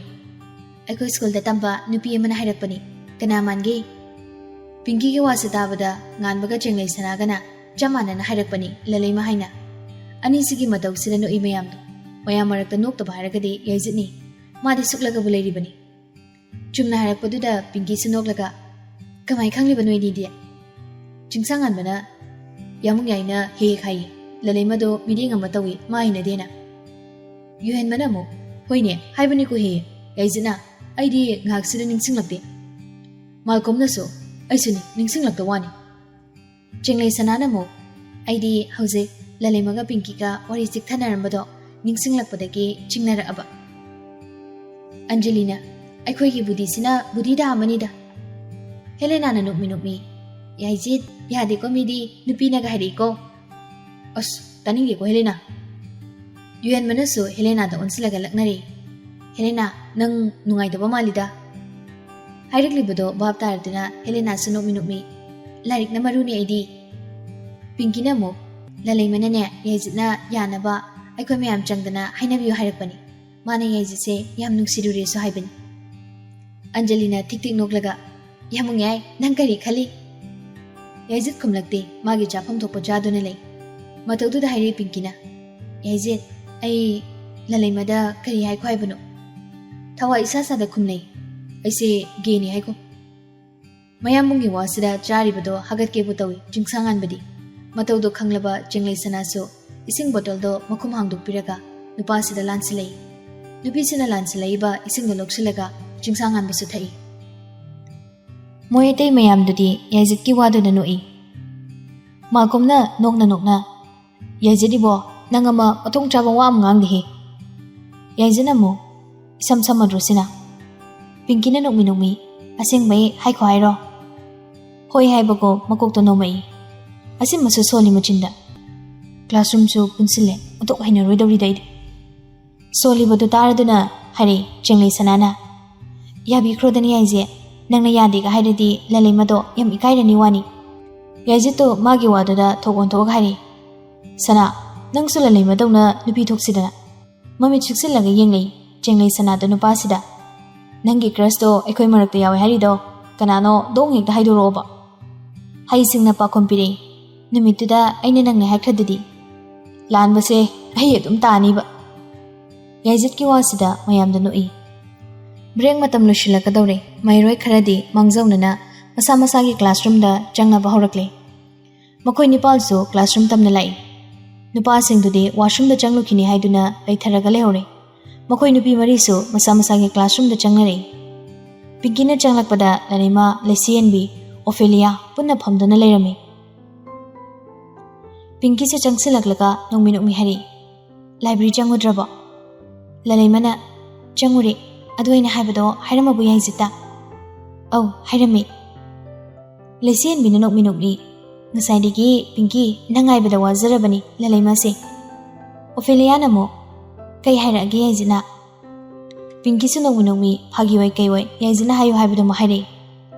"ꯑꯩꯈꯣꯏ ꯁ꯭ꯀꯨꯜꯗ ꯇꯝꯕ ꯅꯨꯄꯤ ꯑꯃꯅ ꯍꯥꯏꯔꯛꯄꯅꯤ꯫ ꯀꯅꯥ ꯃꯥꯟꯒꯦ?" ꯄꯤꯡꯀꯤꯒꯤ ꯋꯥꯁꯤ ꯇꯥꯕꯗ ꯉꯥꯟꯕꯒ ꯆꯦꯡꯂꯩ ꯁꯅꯥꯒꯅ ꯆꯞ ꯃꯥꯟꯅꯅ ꯍꯥꯏꯔꯛꯄꯅꯤ, ꯂꯂꯩꯃ ꯍꯥꯏꯅ꯫ ꯑꯅꯤꯁꯤꯒꯤ ꯃꯇꯧꯁꯤꯗ ꯅꯣꯛꯏ ꯃꯌꯥꯝꯗꯣ꯫ ꯃꯌꯥꯝ ꯃꯔꯛꯇ ꯅꯣꯛꯇꯕ ꯍꯥꯏꯔꯒꯗꯤ ꯌꯥꯏꯖꯤꯠꯅꯤ꯫ ꯃꯥꯗꯤ ꯁꯨꯛꯂꯒꯕꯨ ꯂꯩꯔꯤꯕꯅꯤ꯫ ꯆꯨꯝꯅ ꯍꯥꯏꯔꯛꯄꯗꯨꯗ ꯄꯤꯡꯀꯤꯁꯨ ꯅꯣꯛꯂꯒ, "ꯀꯃꯥꯏ ꯈꯪꯂꯤꯕ ꯅꯣꯏꯅꯤꯗꯤ?" ꯆꯤꯡꯁꯥꯡꯉꯥꯟꯕꯅ, "ꯌꯥꯃꯨꯡ ꯌꯥꯏꯅ ꯍꯦꯛ ꯍꯦꯛ ꯍꯥꯏꯌꯦ, ꯂꯂꯩꯃꯗꯣ ꯃꯤꯔꯦꯡ ꯑꯃ ꯇꯧꯏ, ꯃꯥ ꯍꯩꯅꯗꯦꯅ꯫" ꯌꯨꯍꯦꯟꯕꯅ ꯑꯃꯨꯛ, "ꯍꯣꯏꯅꯦ, ꯍꯥꯏꯕꯅꯤꯀꯣ ꯍꯦꯛ ꯍꯦꯛ, ꯌꯥꯏꯖꯤꯠꯅ, ꯑꯩꯗꯤ ꯉꯥꯏꯍꯥꯛꯁꯤꯗ ꯅꯤꯡꯁꯤꯡꯂꯛꯇꯦ꯫" ꯃꯥꯜꯀꯣꯝꯅꯁꯨ, "ꯑꯩꯁꯨꯅꯤ, ꯅꯤꯡꯁꯤꯡꯂꯛꯇ ꯋꯥꯅꯤ꯫" ꯆꯦꯡꯂꯩ ꯁꯅꯥꯅ ꯑꯃꯨꯛ, "ꯑꯩꯗꯤ ꯍꯧꯖꯤꯛ ꯂꯂꯩꯃꯒ ꯄꯤꯡꯀꯤꯒ ꯋꯥꯔꯤ ꯆꯤꯛꯊꯅꯔꯝꯕꯗꯣ ꯅꯤꯡꯁꯤꯡꯂꯛꯄꯗꯒꯤ ꯆꯤꯡꯅꯔꯛꯑꯕ꯫" ꯑꯟꯖꯂꯤꯅ, "ꯑꯩꯈꯣꯏꯒꯤ ꯕꯨꯙꯤꯁꯤꯅ ꯕꯨꯙꯤ ꯗꯥꯝ ꯑꯃꯅꯤꯗ꯫" ꯍꯦꯂꯦꯅꯥꯅ ꯅꯣꯛꯃꯤ ꯅꯣꯛꯃꯤ, "ꯌꯥꯏꯖꯤꯠ, ꯌꯥꯗꯦꯀꯣ ꯃꯤꯗꯤ, ꯅꯨꯄꯤꯅꯒ ꯍꯥꯏꯔꯛꯏꯀꯣ꯫" "ꯑꯁ, ꯇꯥꯅꯤꯡꯗꯦꯀꯣ ꯍꯦꯂꯦꯅꯥ꯫ ꯌꯨꯍꯦꯟꯕꯅꯁꯨ ꯍꯦꯂꯦꯅꯥꯗ ꯑꯣꯟꯁꯤꯜꯂꯒ ꯂꯛꯅꯔꯦ꯫ "ꯍꯦꯂꯦꯅꯥ, ꯅꯪ ꯅꯨꯡꯉꯥꯏꯇꯕ ꯃꯥꯜꯂꯤꯗ꯫" ꯍꯥꯏꯔꯛꯂꯤꯕꯗꯣ ꯚꯥꯞ ꯇꯥꯔꯗꯨꯅ ꯍꯦꯂꯦꯅꯥꯁꯨ ꯅꯣꯛꯃꯤ ꯅꯣꯛꯃꯤ, "ꯂꯥꯏꯔꯤꯛꯅ ꯃꯔꯨꯅꯤ ꯑꯩꯗꯤ꯫" ꯄꯤꯡꯀꯤꯅ ꯑꯃꯨꯛ, "ꯂꯂꯩꯃꯅꯅꯦ, ꯌꯥꯏꯖꯤꯠꯅ ꯌꯥꯅꯕ ꯑꯩꯈꯣꯏ ꯃꯌꯥꯝ ꯆꯪꯗꯅ ꯍꯥꯏꯅꯕꯤꯌꯨ ꯍꯥꯏꯔꯛꯄꯅꯤ꯫ ꯃꯥꯅ ꯌꯥꯏꯖꯤꯠꯁꯦ ꯌꯥꯝ ꯅꯨꯡꯁꯤꯔꯨꯔꯦꯁꯨ ꯍꯥꯏꯕꯅꯤ꯫" ꯑꯟꯖꯂꯤꯅ ꯊꯤꯛ ꯊꯤꯛ ꯅꯣꯛꯂꯒ, "ꯌꯥꯝ ꯅꯨꯡꯉꯥꯏ, ꯅꯪ ꯀꯔꯤ ꯈꯜꯂꯤ?" ꯌꯥꯏꯖꯤꯠ ꯈꯨꯝꯂꯛꯇꯦ, ꯃꯥꯒꯤ ꯆꯥꯐꯝ ꯊꯣꯛꯄ ꯆꯥꯗꯨꯅ ꯂꯩ꯫ ꯃꯇꯧꯗꯨꯗ ꯍꯥꯏꯔꯛꯏ ꯄꯤꯡꯀꯤꯅ, "ꯌꯥꯏꯖꯤꯠ, ꯑꯩ ꯂꯂꯩꯃꯗ ꯀꯔꯤ ꯍꯥꯏꯈꯣ ꯍꯥꯏꯕꯅꯣ?" ꯊꯋꯥꯏ ꯏꯁꯥ ꯁꯥꯗ ꯈꯨꯝꯅꯩ, "ꯑꯩꯁꯦ ꯒꯦꯅꯤ ꯍꯥꯏꯈꯣ꯫" ꯃꯌꯥꯝꯕꯨꯡꯒꯤ ꯋꯥꯁꯤꯗ ꯆꯥꯔꯤꯕꯗꯣ ꯍꯥꯒꯠꯀꯦꯕꯨ ꯇꯧꯏ ꯆꯤꯡꯁꯥꯡꯉꯥꯟꯕꯗꯤ꯫ ꯃꯇꯧꯗꯣ ꯈꯪꯂꯕ ꯆꯦꯡꯂꯩ ꯁꯅꯥꯁꯨ ꯏꯁꯤꯡ ꯕꯣꯇꯜꯗꯣ ꯃꯈꯨꯝ ꯍꯥꯡꯗꯣꯛꯄꯤꯔꯒ ꯅꯨꯄꯥꯁꯤꯗ ꯂꯥꯟꯁꯤꯜꯂꯛꯏ꯫ ꯅꯨꯄꯤꯁꯤꯅ ꯂꯥꯟꯁꯤꯜꯂꯛꯏꯕ ꯏꯁꯤꯡꯗꯣ ꯂꯧꯁꯤꯜꯂꯒ ꯆꯤꯡꯁꯥꯡꯉꯥꯟꯕꯁꯨ ꯊꯛꯏ꯫ ꯃꯣꯏ ꯑꯇꯩ ꯃꯌꯥꯝꯗꯨꯗꯤ ꯌꯥꯏꯖꯤꯠꯀꯤ ꯋꯥꯗꯨꯗ ꯅꯣꯛꯏ꯫ ꯃꯥꯀꯨꯝꯅ ꯅꯣꯛꯅ ꯅꯣꯛꯅ, "ꯌꯥꯏꯖꯤꯠ ꯏꯕꯣ, ꯅꯪ ꯑꯃ ꯃꯊꯣꯡ ꯆꯥꯕ ꯋꯥ ꯑꯃ ꯉꯥꯡꯗꯦꯍꯦ꯫" ꯌꯥꯏꯖꯤꯠꯅ ꯑꯃꯨꯛ, "ꯏꯁꯝ ꯁꯝꯃꯗ꯭ꯔꯣ ꯁꯤꯅ?" ꯄꯤꯡꯀꯤꯅ ꯅꯣꯛꯃꯤ ꯅꯣꯛꯃꯤ, "ꯑꯁꯦꯡꯕꯩ ꯍꯥꯏꯈꯣ ꯍꯥꯏꯔꯣ?" ꯍꯣꯏ ꯍꯥꯏꯕꯒꯨꯝ ꯃꯀꯣꯛꯇꯣ ꯅꯣꯝꯃꯛꯏ꯫ ꯑꯁꯤꯃꯁꯨ ꯁꯣꯜꯂꯤ ꯃꯆꯤꯟꯗ꯫ ꯀ꯭ꯂꯥꯁꯔꯨꯝꯁꯨ ꯄꯨꯟꯁꯤꯜꯂꯦ, ꯑꯣꯟꯊꯣꯛ ꯍꯩꯅꯔꯣꯏꯗꯧꯔꯤꯗ ꯑꯩꯗꯤ꯫ ꯁꯣꯜꯂꯤꯕꯗꯨ ꯇꯥꯔꯗꯨꯅ ꯍꯥꯏꯔꯛꯏ ꯆꯦꯡꯂꯩ ꯁꯅꯥꯅ, "ꯌꯥꯕꯤꯈ꯭ꯔꯣꯗꯅ ꯌꯥꯏꯖꯤꯠ, ꯅꯪꯅ ꯌꯥꯗꯦꯒ ꯍꯥꯏꯔꯗꯤ ꯂꯂꯩꯃꯗꯣ ꯌꯥꯝ ꯏꯀꯥꯏꯔꯅꯤ ꯋꯥꯅꯤ꯫" ꯌꯥꯏꯖꯤꯠꯇꯣ ꯃꯥꯒꯤ ꯋꯥꯗꯨꯗ ꯊꯣꯛ ꯑꯣꯟꯊꯣꯛꯑꯒ ꯍꯥꯏꯔꯛꯏ, "ꯁꯅꯥ, ꯅꯪꯁꯨ ꯂꯂꯩꯃꯗꯧꯅ ꯅꯨꯄꯤ ꯊꯣꯛꯁꯤꯗꯅ꯫" ꯃꯃꯤꯠ ꯁꯤꯛꯆꯤꯜꯂꯒ ꯌꯦꯡꯂꯛꯏ ꯆꯦꯡꯂꯩ ꯁꯅꯥꯗꯣ ꯅꯨꯄꯥꯁꯤꯗ꯫ "ꯅꯪꯒꯤ ꯀ꯭ꯔꯁꯇꯣ ꯑꯩꯈꯣꯏ ꯃꯔꯛꯇ ꯌꯥꯎꯋꯦ ꯍꯥꯏꯔꯤꯗꯣ ꯀꯅꯥꯅꯣ? ꯗꯣꯡ ꯍꯦꯛꯇ ꯍꯥꯏꯗꯣꯔꯛꯑꯣꯕ꯫" ꯍꯩꯁꯤꯡꯅ ꯄꯥꯈꯣꯟ ꯄꯤꯔꯛꯏ, "ꯅꯨꯃꯤꯠꯇꯨꯗ ꯑꯩꯅ ꯅꯪꯅꯦ ꯍꯥꯏꯈ꯭ꯔꯗꯨꯗꯤ?" "ꯂꯥꯟꯕꯁꯦ ꯑꯩ ꯑꯗꯨꯝ ꯇꯥꯅꯤꯕ꯫" ꯌꯥꯏꯖꯤꯠꯀꯤ ꯋꯥꯁꯤꯗ ꯃꯌꯥꯝꯗ ꯅꯣꯛꯏ꯫ ꯕ꯭ꯔꯦꯛ ꯃꯇꯝ ꯂꯣꯏꯁꯤꯜꯂꯛꯀꯗꯧꯔꯦ꯫ ꯃꯍꯩꯔꯣꯏ ꯈꯔꯗꯤ ꯃꯥꯡꯖꯧꯅꯅ ꯃꯁꯥ ꯃꯁꯥꯒꯤ ꯀ꯭ꯂꯥꯁꯔꯨꯝꯗ ꯆꯪꯅꯕ ꯍꯧꯔꯛꯂꯦ꯫ ꯃꯈꯣꯏ ꯅꯤꯄꯥꯜꯁꯨ ꯀ꯭ꯂꯥꯁꯔꯨꯝ ꯇꯝꯅ ꯂꯥꯛꯏ꯫ ꯅꯨꯄꯥꯁꯤꯡꯗꯨꯗꯤ ꯋꯥꯁꯔꯨꯝꯗ ꯆꯪꯂꯨꯈꯤꯅꯤ ꯍꯥꯏꯗꯨꯅ ꯂꯩꯊꯔꯒ ꯂꯩꯍꯧꯔꯦ꯫ ꯃꯈꯣꯏ ꯅꯨꯄꯤ ꯃꯔꯤꯁꯨ ꯃꯁꯥ ꯃꯁꯥꯒꯤ ꯀ꯭ꯂꯥꯁꯔꯨꯝꯗ ꯆꯪꯅꯔꯛꯏ꯫ ꯄꯤꯡꯀꯤꯅ ꯆꯪꯂꯛꯄꯗ ꯂꯂꯩꯃ, ꯂꯩꯁꯤꯌꯦꯟꯕꯤ, ꯑꯣꯐꯦꯂꯤꯌꯥ ꯄꯨꯟꯅ ꯐꯝꯗꯨꯅ ꯂꯩꯔꯝꯃꯤ꯫ ꯄꯤꯡꯀꯤꯁꯦ ꯆꯪꯁꯤꯜꯂꯛꯂꯒ ꯅꯣꯡꯃꯤ ꯅꯣꯡꯃꯤ ꯍꯥꯏꯔꯛꯏ, "ꯂꯥꯏꯕ꯭ꯔꯦꯔꯤ ꯆꯪꯉꯨꯗ꯭ꯔꯕꯣ?" ꯂꯂꯩꯃꯅ, "ꯆꯪꯉꯨꯔꯦ꯫ ꯑꯗꯨ ꯑꯩꯅ ꯍꯥꯏꯕꯗꯣ ꯍꯥꯏꯔꯝꯃꯕꯣ ꯌꯥꯏꯖꯤꯠꯇ?" "ꯑꯧ, ꯍꯥꯏꯔꯝꯃꯤ꯫" ꯂꯩꯁꯦꯟꯕꯤꯅ ꯅꯣꯛꯃꯤ ꯅꯣꯛꯃꯤ, "ꯉꯁꯥꯏꯗꯒꯤ ꯄꯤꯡꯀꯤ ꯅꯪ ꯉꯥꯏꯕꯗ ꯋꯥꯖꯔꯕꯅꯤ ꯂꯂꯩꯃꯁꯦ꯫" ꯑꯣꯐꯦꯂꯤꯌꯥꯅ ꯑꯃꯨꯛ, "ꯀꯩ ꯍꯥꯏꯔꯛꯑꯒꯦ ꯌꯥꯏꯖꯤꯠꯅ?" ꯄꯤꯡꯀꯤꯁꯨ ꯅꯣꯛꯃꯤ ꯅꯣꯛꯃꯤ ꯐꯥꯒꯤ ꯑꯣꯏ ꯀꯩ ꯑꯣꯏ ꯌꯥꯏꯖꯤꯠꯅ ꯍꯥꯏꯌꯨ ꯍꯥꯏꯕꯗꯨꯃ ꯍꯥꯏꯔꯛꯏ꯫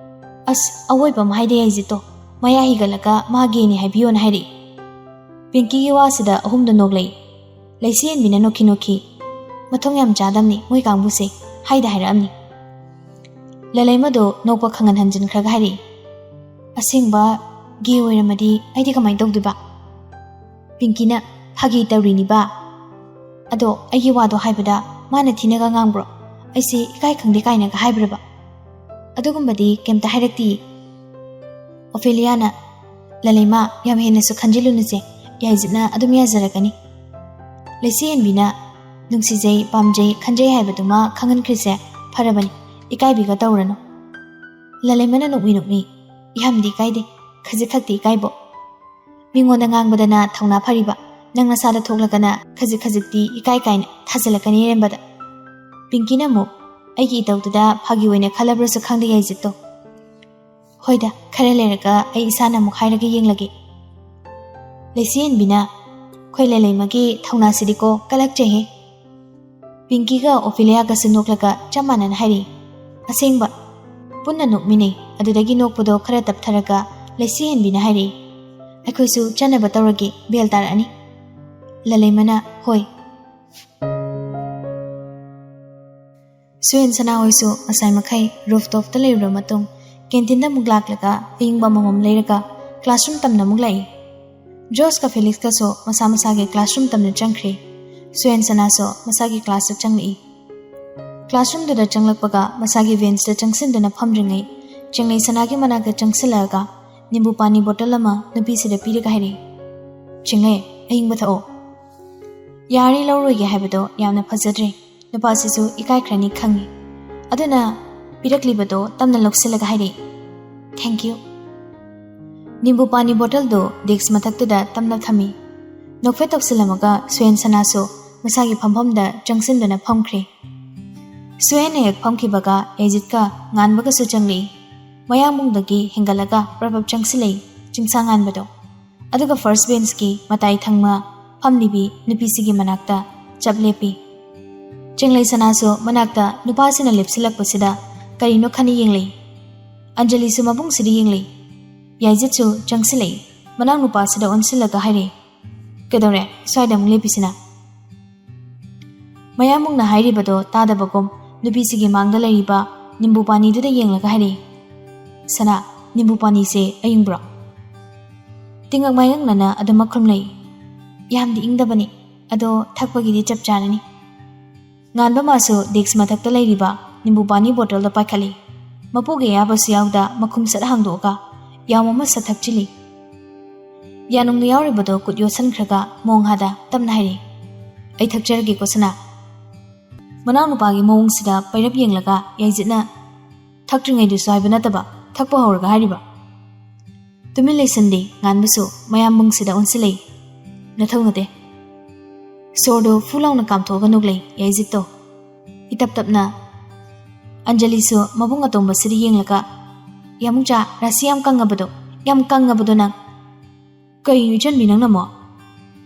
"ꯑꯁ, ꯑꯋꯣꯏꯕ ꯑꯃ ꯍꯥꯏꯗꯦ ꯌꯥꯏꯖꯤꯠꯇꯣ, ꯃꯌꯥ ꯍꯤꯒꯠꯂꯒ ꯃꯥ ꯒꯦꯅꯤ ꯍꯥꯏꯕꯤꯌꯣꯅ ꯍꯥꯏꯔꯛꯏ꯫" ꯄꯤꯡꯀꯤꯒꯤ ꯋꯥꯁꯤꯗ ꯑꯍꯨꯝꯗꯣ ꯅꯣꯛꯂꯛꯏ꯫ ꯂꯩꯁꯤ ꯍꯦꯟꯕꯤꯅ ꯅꯣꯛꯈꯤ ꯅꯣꯛꯈꯤ, "ꯃꯊꯣꯡ ꯌꯥꯝ ꯆꯥꯗꯝꯅꯤ ꯃꯣꯏ ꯀꯥꯡꯕꯨꯁꯦ, ꯍꯥꯏꯗ ꯍꯥꯏꯔꯛꯑꯝꯅꯤ꯫" ꯂꯂꯩꯃꯗꯣ ꯅꯣꯛꯄ ꯈꯪꯍꯟ ꯍꯟꯖꯤꯟꯈ꯭ꯔꯒ ꯍꯥꯏꯔꯛꯏ, "ꯑꯁꯦꯡꯕ ꯒꯦ ꯑꯣꯏꯔꯝꯃꯗꯤ ꯑꯩꯗꯤ ꯀꯃꯥꯏꯅ ꯇꯧꯗꯣꯏꯕ?" ꯄꯤꯡꯀꯤꯅ, "ꯐꯥꯒꯤ ꯇꯧꯔꯤꯅꯤꯕ꯫ ꯑꯗꯣ ꯑꯩꯒꯤ ꯋꯥꯗꯣ ꯍꯥꯏꯕꯗ ꯃꯥꯅ ꯊꯤꯅꯒ ꯉꯥꯡꯕ꯭ꯔꯣ? ꯑꯩꯁꯦ ꯏꯀꯥꯏ ꯈꯪꯗꯦ ꯀꯥꯏꯅꯒ ꯍꯥꯏꯕ꯭ꯔꯕ?" "ꯑꯗꯨꯒꯨꯝꯕꯗꯤ ꯀꯩꯝꯇ ꯍꯥꯏꯔꯛꯇꯤꯌꯦ꯫" ꯑꯣꯐꯦꯂꯤꯌꯥꯅ, "ꯂꯂꯩꯃ, ꯌꯥꯝ ꯍꯦꯟꯅꯁꯨ ꯈꯟꯖꯤꯜꯂꯨꯅꯨꯁꯦ, ꯌꯥꯏꯖꯤꯠꯅ ꯑꯗꯨꯝ ꯌꯥꯖꯔꯛꯀꯅꯤ꯫" ꯂꯩꯁꯤ ꯍꯦꯟꯕꯤꯅ, "ꯅꯨꯡꯁꯤꯖꯩ, ꯄꯥꯝꯖꯩ, ꯈꯟꯖꯩ ꯍꯥꯏꯕꯗꯨꯃ ꯈꯪꯍꯟꯈ꯭ꯔꯤꯁꯦ ꯐꯔꯕꯅꯤ, ꯏꯀꯥꯏꯕꯤꯒ ꯇꯧꯔꯅꯨ꯫" ꯂꯂꯩꯃꯅ ꯅꯣꯛꯃꯤ ꯅꯣꯛꯃꯤ, "ꯌꯥꯝꯗꯤ ꯏꯀꯥꯏꯗꯦ, ꯈꯖꯤꯛ ꯈꯛꯇꯤ ꯏꯀꯥꯏꯕꯣ꯫ ꯃꯤꯉꯣꯟꯗ ꯉꯥꯡꯕꯗꯅ ꯊꯧꯅꯥ ꯐꯔꯤꯕ, ꯅꯪ ꯅꯁꯥꯗ ꯊꯣꯛꯂꯒꯅ ꯈꯖꯤꯛ ꯈꯖꯤꯛꯇꯤ ꯏꯀꯥꯏ ꯀꯥꯏꯅ ꯊꯥꯖꯤꯜꯂꯛꯀꯅꯤ ꯏꯔꯦꯝꯕꯗ꯫" ꯄꯤꯡꯀꯤꯅ ꯑꯃꯨꯛ, "ꯑꯩꯒꯤ ꯏꯇꯧꯗꯨꯗ ꯐꯥꯒꯤ ꯑꯣꯏꯅ ꯈꯜꯂꯕ꯭ꯔꯁꯨ ꯈꯪꯗꯦ ꯌꯥꯏꯖꯤꯠꯇꯣ꯫ ꯍꯣꯏꯗ, ꯈꯔ ꯂꯩꯔꯒ ꯑꯩ ꯏꯁꯥꯅ ꯑꯃꯨꯛ ꯍꯥꯏꯔꯒ ꯌꯦꯡꯂꯒꯦ꯫" ꯂꯩꯁꯤ ꯍꯦꯟꯕꯤꯅ, "ꯑꯩꯈꯣꯏ ꯂꯂꯩꯃꯒꯤ ꯊꯧꯅꯥꯁꯤꯗꯤꯀꯣ ꯀꯜꯂꯛꯆꯩꯍꯦ꯫" ꯄꯤꯡꯀꯤꯒ ꯑꯣꯐꯦꯂꯤꯌꯥꯒꯁꯨ ꯅꯣꯛꯂꯒ ꯆꯞ ꯃꯥꯟꯅꯅ ꯍꯥꯏꯔꯛꯏ꯫ ꯑꯁꯦꯡꯕ꯫ ꯄꯨꯟꯅ ꯅꯣꯛꯃꯤꯟꯅꯩ꯫ ꯑꯗꯨꯗꯒꯤ ꯅꯣꯛꯄꯗꯣ ꯈꯔ ꯇꯞꯊꯔꯒ ꯂꯩꯁꯤ ꯍꯦꯟꯕꯤꯅ ꯍꯥꯏꯔꯛꯏ, "ꯑꯩꯈꯣꯏꯁꯨ ꯆꯠꯅꯕ ꯇꯧꯔꯒꯦ, ꯕꯦꯜ ꯇꯥꯔꯛꯑꯅꯤ꯫" ꯂꯂꯩꯃꯅ, "ꯍꯣꯏ꯫" ꯁꯨꯍꯦꯟ ꯁꯅꯥ ꯍꯣꯏꯁꯨ ꯉꯁꯥꯏ ꯃꯈꯩ ꯔꯨꯐ ꯇꯣꯞꯇ ꯂꯩꯔꯨꯔ ꯃꯇꯨꯡ, ꯀꯦꯟꯇꯤꯟꯗ ꯑꯃꯨꯛ ꯂꯥꯛꯂꯒ ꯑꯏꯪꯕ ꯑꯃꯃꯝ ꯂꯩꯔꯒ ꯀ꯭ꯂꯥꯁꯔꯨꯝ ꯇꯝꯅ ꯑꯃꯨꯛ ꯂꯥꯛꯏ꯫ ꯖꯣꯁꯀ ꯐꯦꯂꯤꯛꯁꯀꯁꯨ ꯃꯁꯥ ꯃꯁꯥꯒꯤ ꯀ꯭ꯂꯥꯁꯔꯨꯝ ꯇꯝꯅ ꯆꯪꯈ꯭ꯔꯦ꯫ ꯁꯨꯍꯦꯟ ꯁꯅꯥꯁꯨ ꯃꯁꯥꯒꯤ ꯀ꯭ꯂꯥꯁꯇ ꯆꯪꯂꯛꯏ꯫ ꯀ꯭ꯂꯥꯁꯔꯨꯝꯗꯨꯗ ꯆꯪꯂꯛꯄꯒ ꯃꯁꯥꯒꯤ ꯕꯦꯟꯁꯇ ꯆꯪꯁꯤꯟꯗꯨꯅ ꯐꯝꯗ꯭ꯔꯤꯉꯩ, ꯆꯤꯡꯂꯩ ꯁꯅꯥꯒꯤ ꯃꯅꯥꯛꯇ ꯆꯪꯁꯤꯜꯂꯛꯑꯒ ꯅꯤꯝꯕꯨ ꯄꯥꯅꯤ ꯕꯣꯇꯜ ꯑꯃ ꯅꯨꯄꯤꯁꯤꯗ ꯄꯤꯔꯒ ꯍꯥꯏꯔꯛꯏ, "ꯆꯤꯡꯂꯩ, ꯑꯏꯪꯕ ꯊꯛꯑꯣ꯫" ꯌꯥꯔꯦ, ꯂꯧꯔꯣꯏꯒꯦ ꯍꯥꯏꯕꯗꯣ ꯌꯥꯝꯅ ꯐꯖꯗ꯭ꯔꯦ꯫ ꯅꯨꯄꯥꯁꯤꯁꯨ ꯏꯀꯥꯏꯈ꯭ꯔꯅꯤ ꯈꯪꯉꯤ꯫ ꯑꯗꯨꯅ ꯄꯤꯔꯛꯂꯤꯕꯗꯣ ꯇꯞꯅ ꯂꯧꯁꯤꯜꯂꯒ ꯍꯥꯏꯔꯛꯏ, "Thank you꯫" ꯅꯤꯝꯕꯨ ꯄꯥꯅꯤ ꯕꯣꯇꯜꯗꯨ ꯗꯦꯛꯁ ꯃꯊꯛꯇꯨꯗ ꯇꯞꯅ ꯊꯝꯃꯤ꯫ ꯅꯣꯛꯐꯦꯠ ꯇꯧꯁꯤꯜꯂꯝꯃꯒ ꯁꯨꯍꯦꯟ ꯁꯅꯥꯁꯨ ꯃꯁꯥꯒꯤ ꯐꯝꯐꯝꯗ ꯆꯪꯁꯤꯟꯗꯨꯅ ꯐꯝꯈ꯭ꯔꯦ꯫ ꯁꯨꯍꯦꯟꯅ ꯍꯦꯛ ꯐꯝꯈꯤꯕꯒ ꯌꯥꯏꯖꯤꯠꯀ ꯉꯥꯟꯕꯒꯁꯨ ꯆꯪꯂꯛꯏ꯫ ꯃꯌꯥꯡꯕꯨꯡꯗꯒꯤ ꯍꯦꯟꯒꯠꯂꯒ ꯄ꯭ꯔꯞ ꯄ꯭ꯔꯞ ꯆꯪꯁꯤꯜꯂꯛꯏ ꯆꯤꯡꯁꯥ ꯉꯥꯟꯕꯗꯣ꯫ ꯑꯗꯨꯒ ꯐꯥꯔꯁ ꯕꯦꯟꯁꯀꯤ ꯃꯇꯥꯏ ꯊꯪꯕ ꯑꯝꯂꯤꯕꯤ ꯅꯨꯄꯤꯁꯤꯒꯤ ꯃꯅꯥꯛꯇ ꯆꯞ ꯂꯦꯞꯄꯤ꯫ ꯆꯦꯡꯂꯩ ꯁꯅꯥꯁꯨ ꯃꯅꯥꯛꯇ ꯅꯨꯄꯥꯁꯤꯅ ꯂꯦꯞꯁꯤꯜꯂꯛꯄꯁꯤꯗ ꯀꯔꯤꯅꯣ ꯈꯟꯅ ꯌꯦꯡꯂꯤ꯫ ꯑꯟꯖꯂꯤꯁꯨ ꯃꯕꯨꯡꯁꯤꯗ ꯌꯦꯡꯂꯤ꯫ ꯌꯥꯏꯖꯤꯠꯁꯨ ꯆꯪꯁꯤꯜꯂꯛꯏ꯫ ꯃꯅꯥꯎ ꯅꯨꯄꯥꯁꯤꯗ ꯑꯣꯟꯁꯤꯜꯂꯒ ꯍꯥꯏꯔꯦ, "ꯀꯩꯗꯧꯔꯦ ꯁ꯭ꯋꯥꯏꯗ ꯑꯃꯨꯛ ꯂꯦꯞꯄꯤꯁꯤꯅ?" ꯃꯌꯥꯝꯕꯨꯡꯅ ꯍꯥꯏꯔꯤꯕꯗꯣ ꯇꯥꯗꯕꯒꯨꯝ ꯅꯨꯄꯤꯁꯤꯒꯤ ꯃꯥꯡꯗ ꯂꯩꯔꯤꯕ ꯅꯤꯝꯕꯨ ꯄꯥꯅꯤꯗꯨꯗ ꯌꯦꯡꯂꯒ ꯍꯥꯏꯔꯛꯏ, "ꯁꯅꯥ, ꯅꯤꯝꯕꯨ ꯄꯥꯅꯤꯁꯦ ꯑꯌꯤꯡꯕ꯭ꯔꯣ?" ꯇꯤꯡꯉꯛ ꯃꯥꯏꯉꯛꯅꯅ ꯑꯗꯨꯃꯛ ꯈꯨꯝꯂꯛꯏ꯫ "ꯌꯥꯝꯗꯤ ꯏꯪꯗꯕꯅꯤ, ꯑꯗꯣ ꯊꯛꯄꯒꯤꯗꯤ ꯆꯞ ꯆꯥꯔꯅꯤ꯫" ꯉꯥꯟꯕ ꯃꯥꯁꯨ ꯗꯦꯛꯁ ꯃꯊꯛꯇ ꯂꯩꯔꯤꯕ ꯅꯤꯝꯕꯨ ꯄꯥꯅꯤ ꯕꯣꯇꯜꯗꯣ ꯄꯥꯏꯈꯠꯂꯤ꯫ ꯃꯄꯨꯒꯤ ꯑꯌꯥꯕꯁꯨ ꯌꯥꯎꯗ ꯃꯈꯨꯝ ꯁꯠ ꯍꯥꯡꯗꯣꯛꯑꯒ ꯌꯥꯝ ꯑꯃ ꯁꯠ ꯊꯛꯆꯤꯜꯂꯤ꯫ ꯌꯥꯅꯨꯡꯗ ꯌꯥꯎꯔꯤꯕꯗꯣ ꯈꯨꯠ ꯌꯣꯠꯁꯟꯈ꯭ꯔꯒ ꯃꯣꯡꯍꯥꯗ ꯇꯞꯅ ꯍꯥꯏꯔꯛꯏ, "ꯑꯩ ꯊꯛꯆꯔꯒꯦꯀꯣ ꯁꯅꯥ꯫" ꯃꯅꯥꯎꯅꯨꯄꯥꯒꯤ ꯃꯑꯣꯡꯁꯤꯗ ꯄꯩꯔꯞ ꯌꯦꯡꯂꯒ ꯌꯥꯏꯖꯤꯠꯅ, "ꯊꯛꯇ꯭ꯔꯤꯉꯩꯗꯨꯁꯨ ꯍꯥꯏꯕ ꯅꯠꯇꯕ ꯊꯛꯄ ꯍꯧꯔꯒ ꯍꯥꯏꯔꯤꯕ?" ꯇꯨꯃꯤꯟ ꯂꯩꯁꯟꯗꯦ ꯉꯥꯟꯕꯁꯨ ꯃꯌꯥꯝꯕꯨꯡꯁꯤꯗ ꯑꯣꯟꯁꯤꯜꯂꯛꯏ꯫ "ꯅꯊꯧ ꯅꯠꯇꯦ꯫" ꯁꯣꯔꯗꯣ ꯐꯨ ꯂꯥꯎꯅ ꯀꯥꯝꯊꯣꯛꯑꯒ ꯅꯣꯛꯂꯛꯏ ꯌꯥꯏꯖꯤꯠꯇꯣ꯫ ꯏꯇꯞ ꯇꯞꯅ ꯑꯟꯖꯂꯤꯁꯨ ꯃꯕꯨꯡ ꯑꯇꯣꯝꯕꯁꯤꯗ ꯌꯦꯡꯂꯒ, "ꯌꯥꯃꯨꯡꯆꯥ, ꯔꯥꯁꯤ ꯌꯥꯝ ꯀꯪꯉꯕꯗꯣ, ꯌꯥꯝ ꯀꯪꯉꯕꯗꯣ ꯅꯪ꯫" "ꯀꯩꯅꯣ ꯏꯆꯟꯕꯤ ꯅꯪꯅ ꯑꯃꯨꯛ?"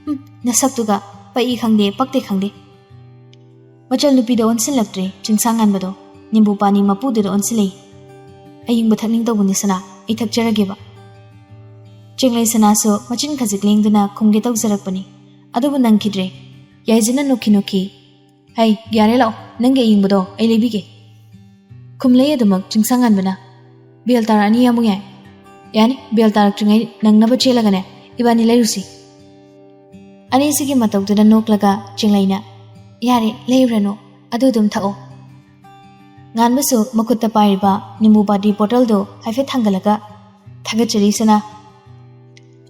"ꯍꯨꯝ, ꯅꯁꯛꯇꯨꯒ ꯄꯛꯏ ꯈꯪꯗꯦ, ꯄꯛꯇꯦ ꯈꯪꯗꯦ꯫" ꯃꯆꯜ ꯅꯨꯄꯤꯗ ꯑꯣꯟꯁꯤꯜꯂꯛꯇ꯭ꯔꯦ ꯆꯤꯡꯁꯥꯡ ꯉꯥꯟꯕꯗꯣ, ꯅꯤꯝꯕꯨ ꯄꯥꯅꯤ ꯃꯄꯨꯗꯨꯗ ꯑꯣꯟꯁꯤꯜꯂꯛꯏ꯫ "ꯑꯌꯤꯡꯕ ꯊꯛꯅꯤꯡꯗꯧꯕꯅꯤ ꯁꯅꯥ, ꯑꯩ ꯊꯛꯆꯔꯒꯦꯕ꯫" ꯆꯦꯡꯂꯩ ꯁꯅꯥꯁꯨ ꯃꯆꯤꯟ ꯈꯖꯤꯛ ꯂꯦꯡꯗꯨꯅ ꯈꯨꯝꯒꯦ ꯇꯧꯖꯔꯛꯄꯅꯤ, ꯑꯗꯨꯕꯨ ꯅꯪꯈꯤꯗ꯭ꯔꯦ꯫ ꯌꯥꯏꯖꯤꯅ ꯅꯣꯛꯈꯤ ꯅꯣꯛꯈꯤ, "ꯍꯩ, ꯌꯥꯔꯦ, ꯂꯥꯛꯑꯣ, ꯅꯪꯒꯤ ꯑꯌꯤꯡꯕꯗꯣ ꯑꯩ ꯂꯩꯕꯤꯒꯦ꯫" ꯈꯨꯝꯂꯩ ꯑꯗꯨꯃꯛ ꯆꯤꯡꯁꯥꯡ ꯉꯥꯟꯕꯅ, "ꯕꯦꯜ ꯇꯥꯔꯛꯑꯅꯤ ꯌꯥꯃꯨ ꯌꯥꯏ꯫ ꯌꯥꯅꯤ, ꯕꯦꯜ ꯇꯥꯔꯛꯇ꯭ꯔꯤꯉꯩ ꯅꯪꯅꯕ ꯆꯦꯜꯂꯒꯅꯦ ꯏꯕꯥꯅꯤ ꯂꯩꯔꯨꯁꯤ꯫" ꯑꯅꯤꯁꯤꯒꯤ ꯃꯇꯧꯗꯨꯗ ꯅꯣꯛꯂꯒ ꯆꯤꯡꯂꯩꯅ, "ꯌꯥꯔꯦ, ꯂꯩꯔꯨꯔꯅꯨ, ꯑꯗꯨ ꯑꯗꯨꯝ ꯊꯛꯑꯣ꯫" ꯉꯥꯟꯕꯁꯨ ꯃꯈꯨꯠꯇ ꯄꯥꯏꯔꯤꯕ ꯅꯤꯝꯕꯨ ꯄꯥꯅꯤ ꯕꯣꯇꯜꯗꯨ ꯍꯥꯏꯐꯦꯠ ꯊꯥꯡꯒꯠꯂꯒ, "ꯊꯥꯒꯠꯆꯔꯤ ꯁꯅꯥ꯫"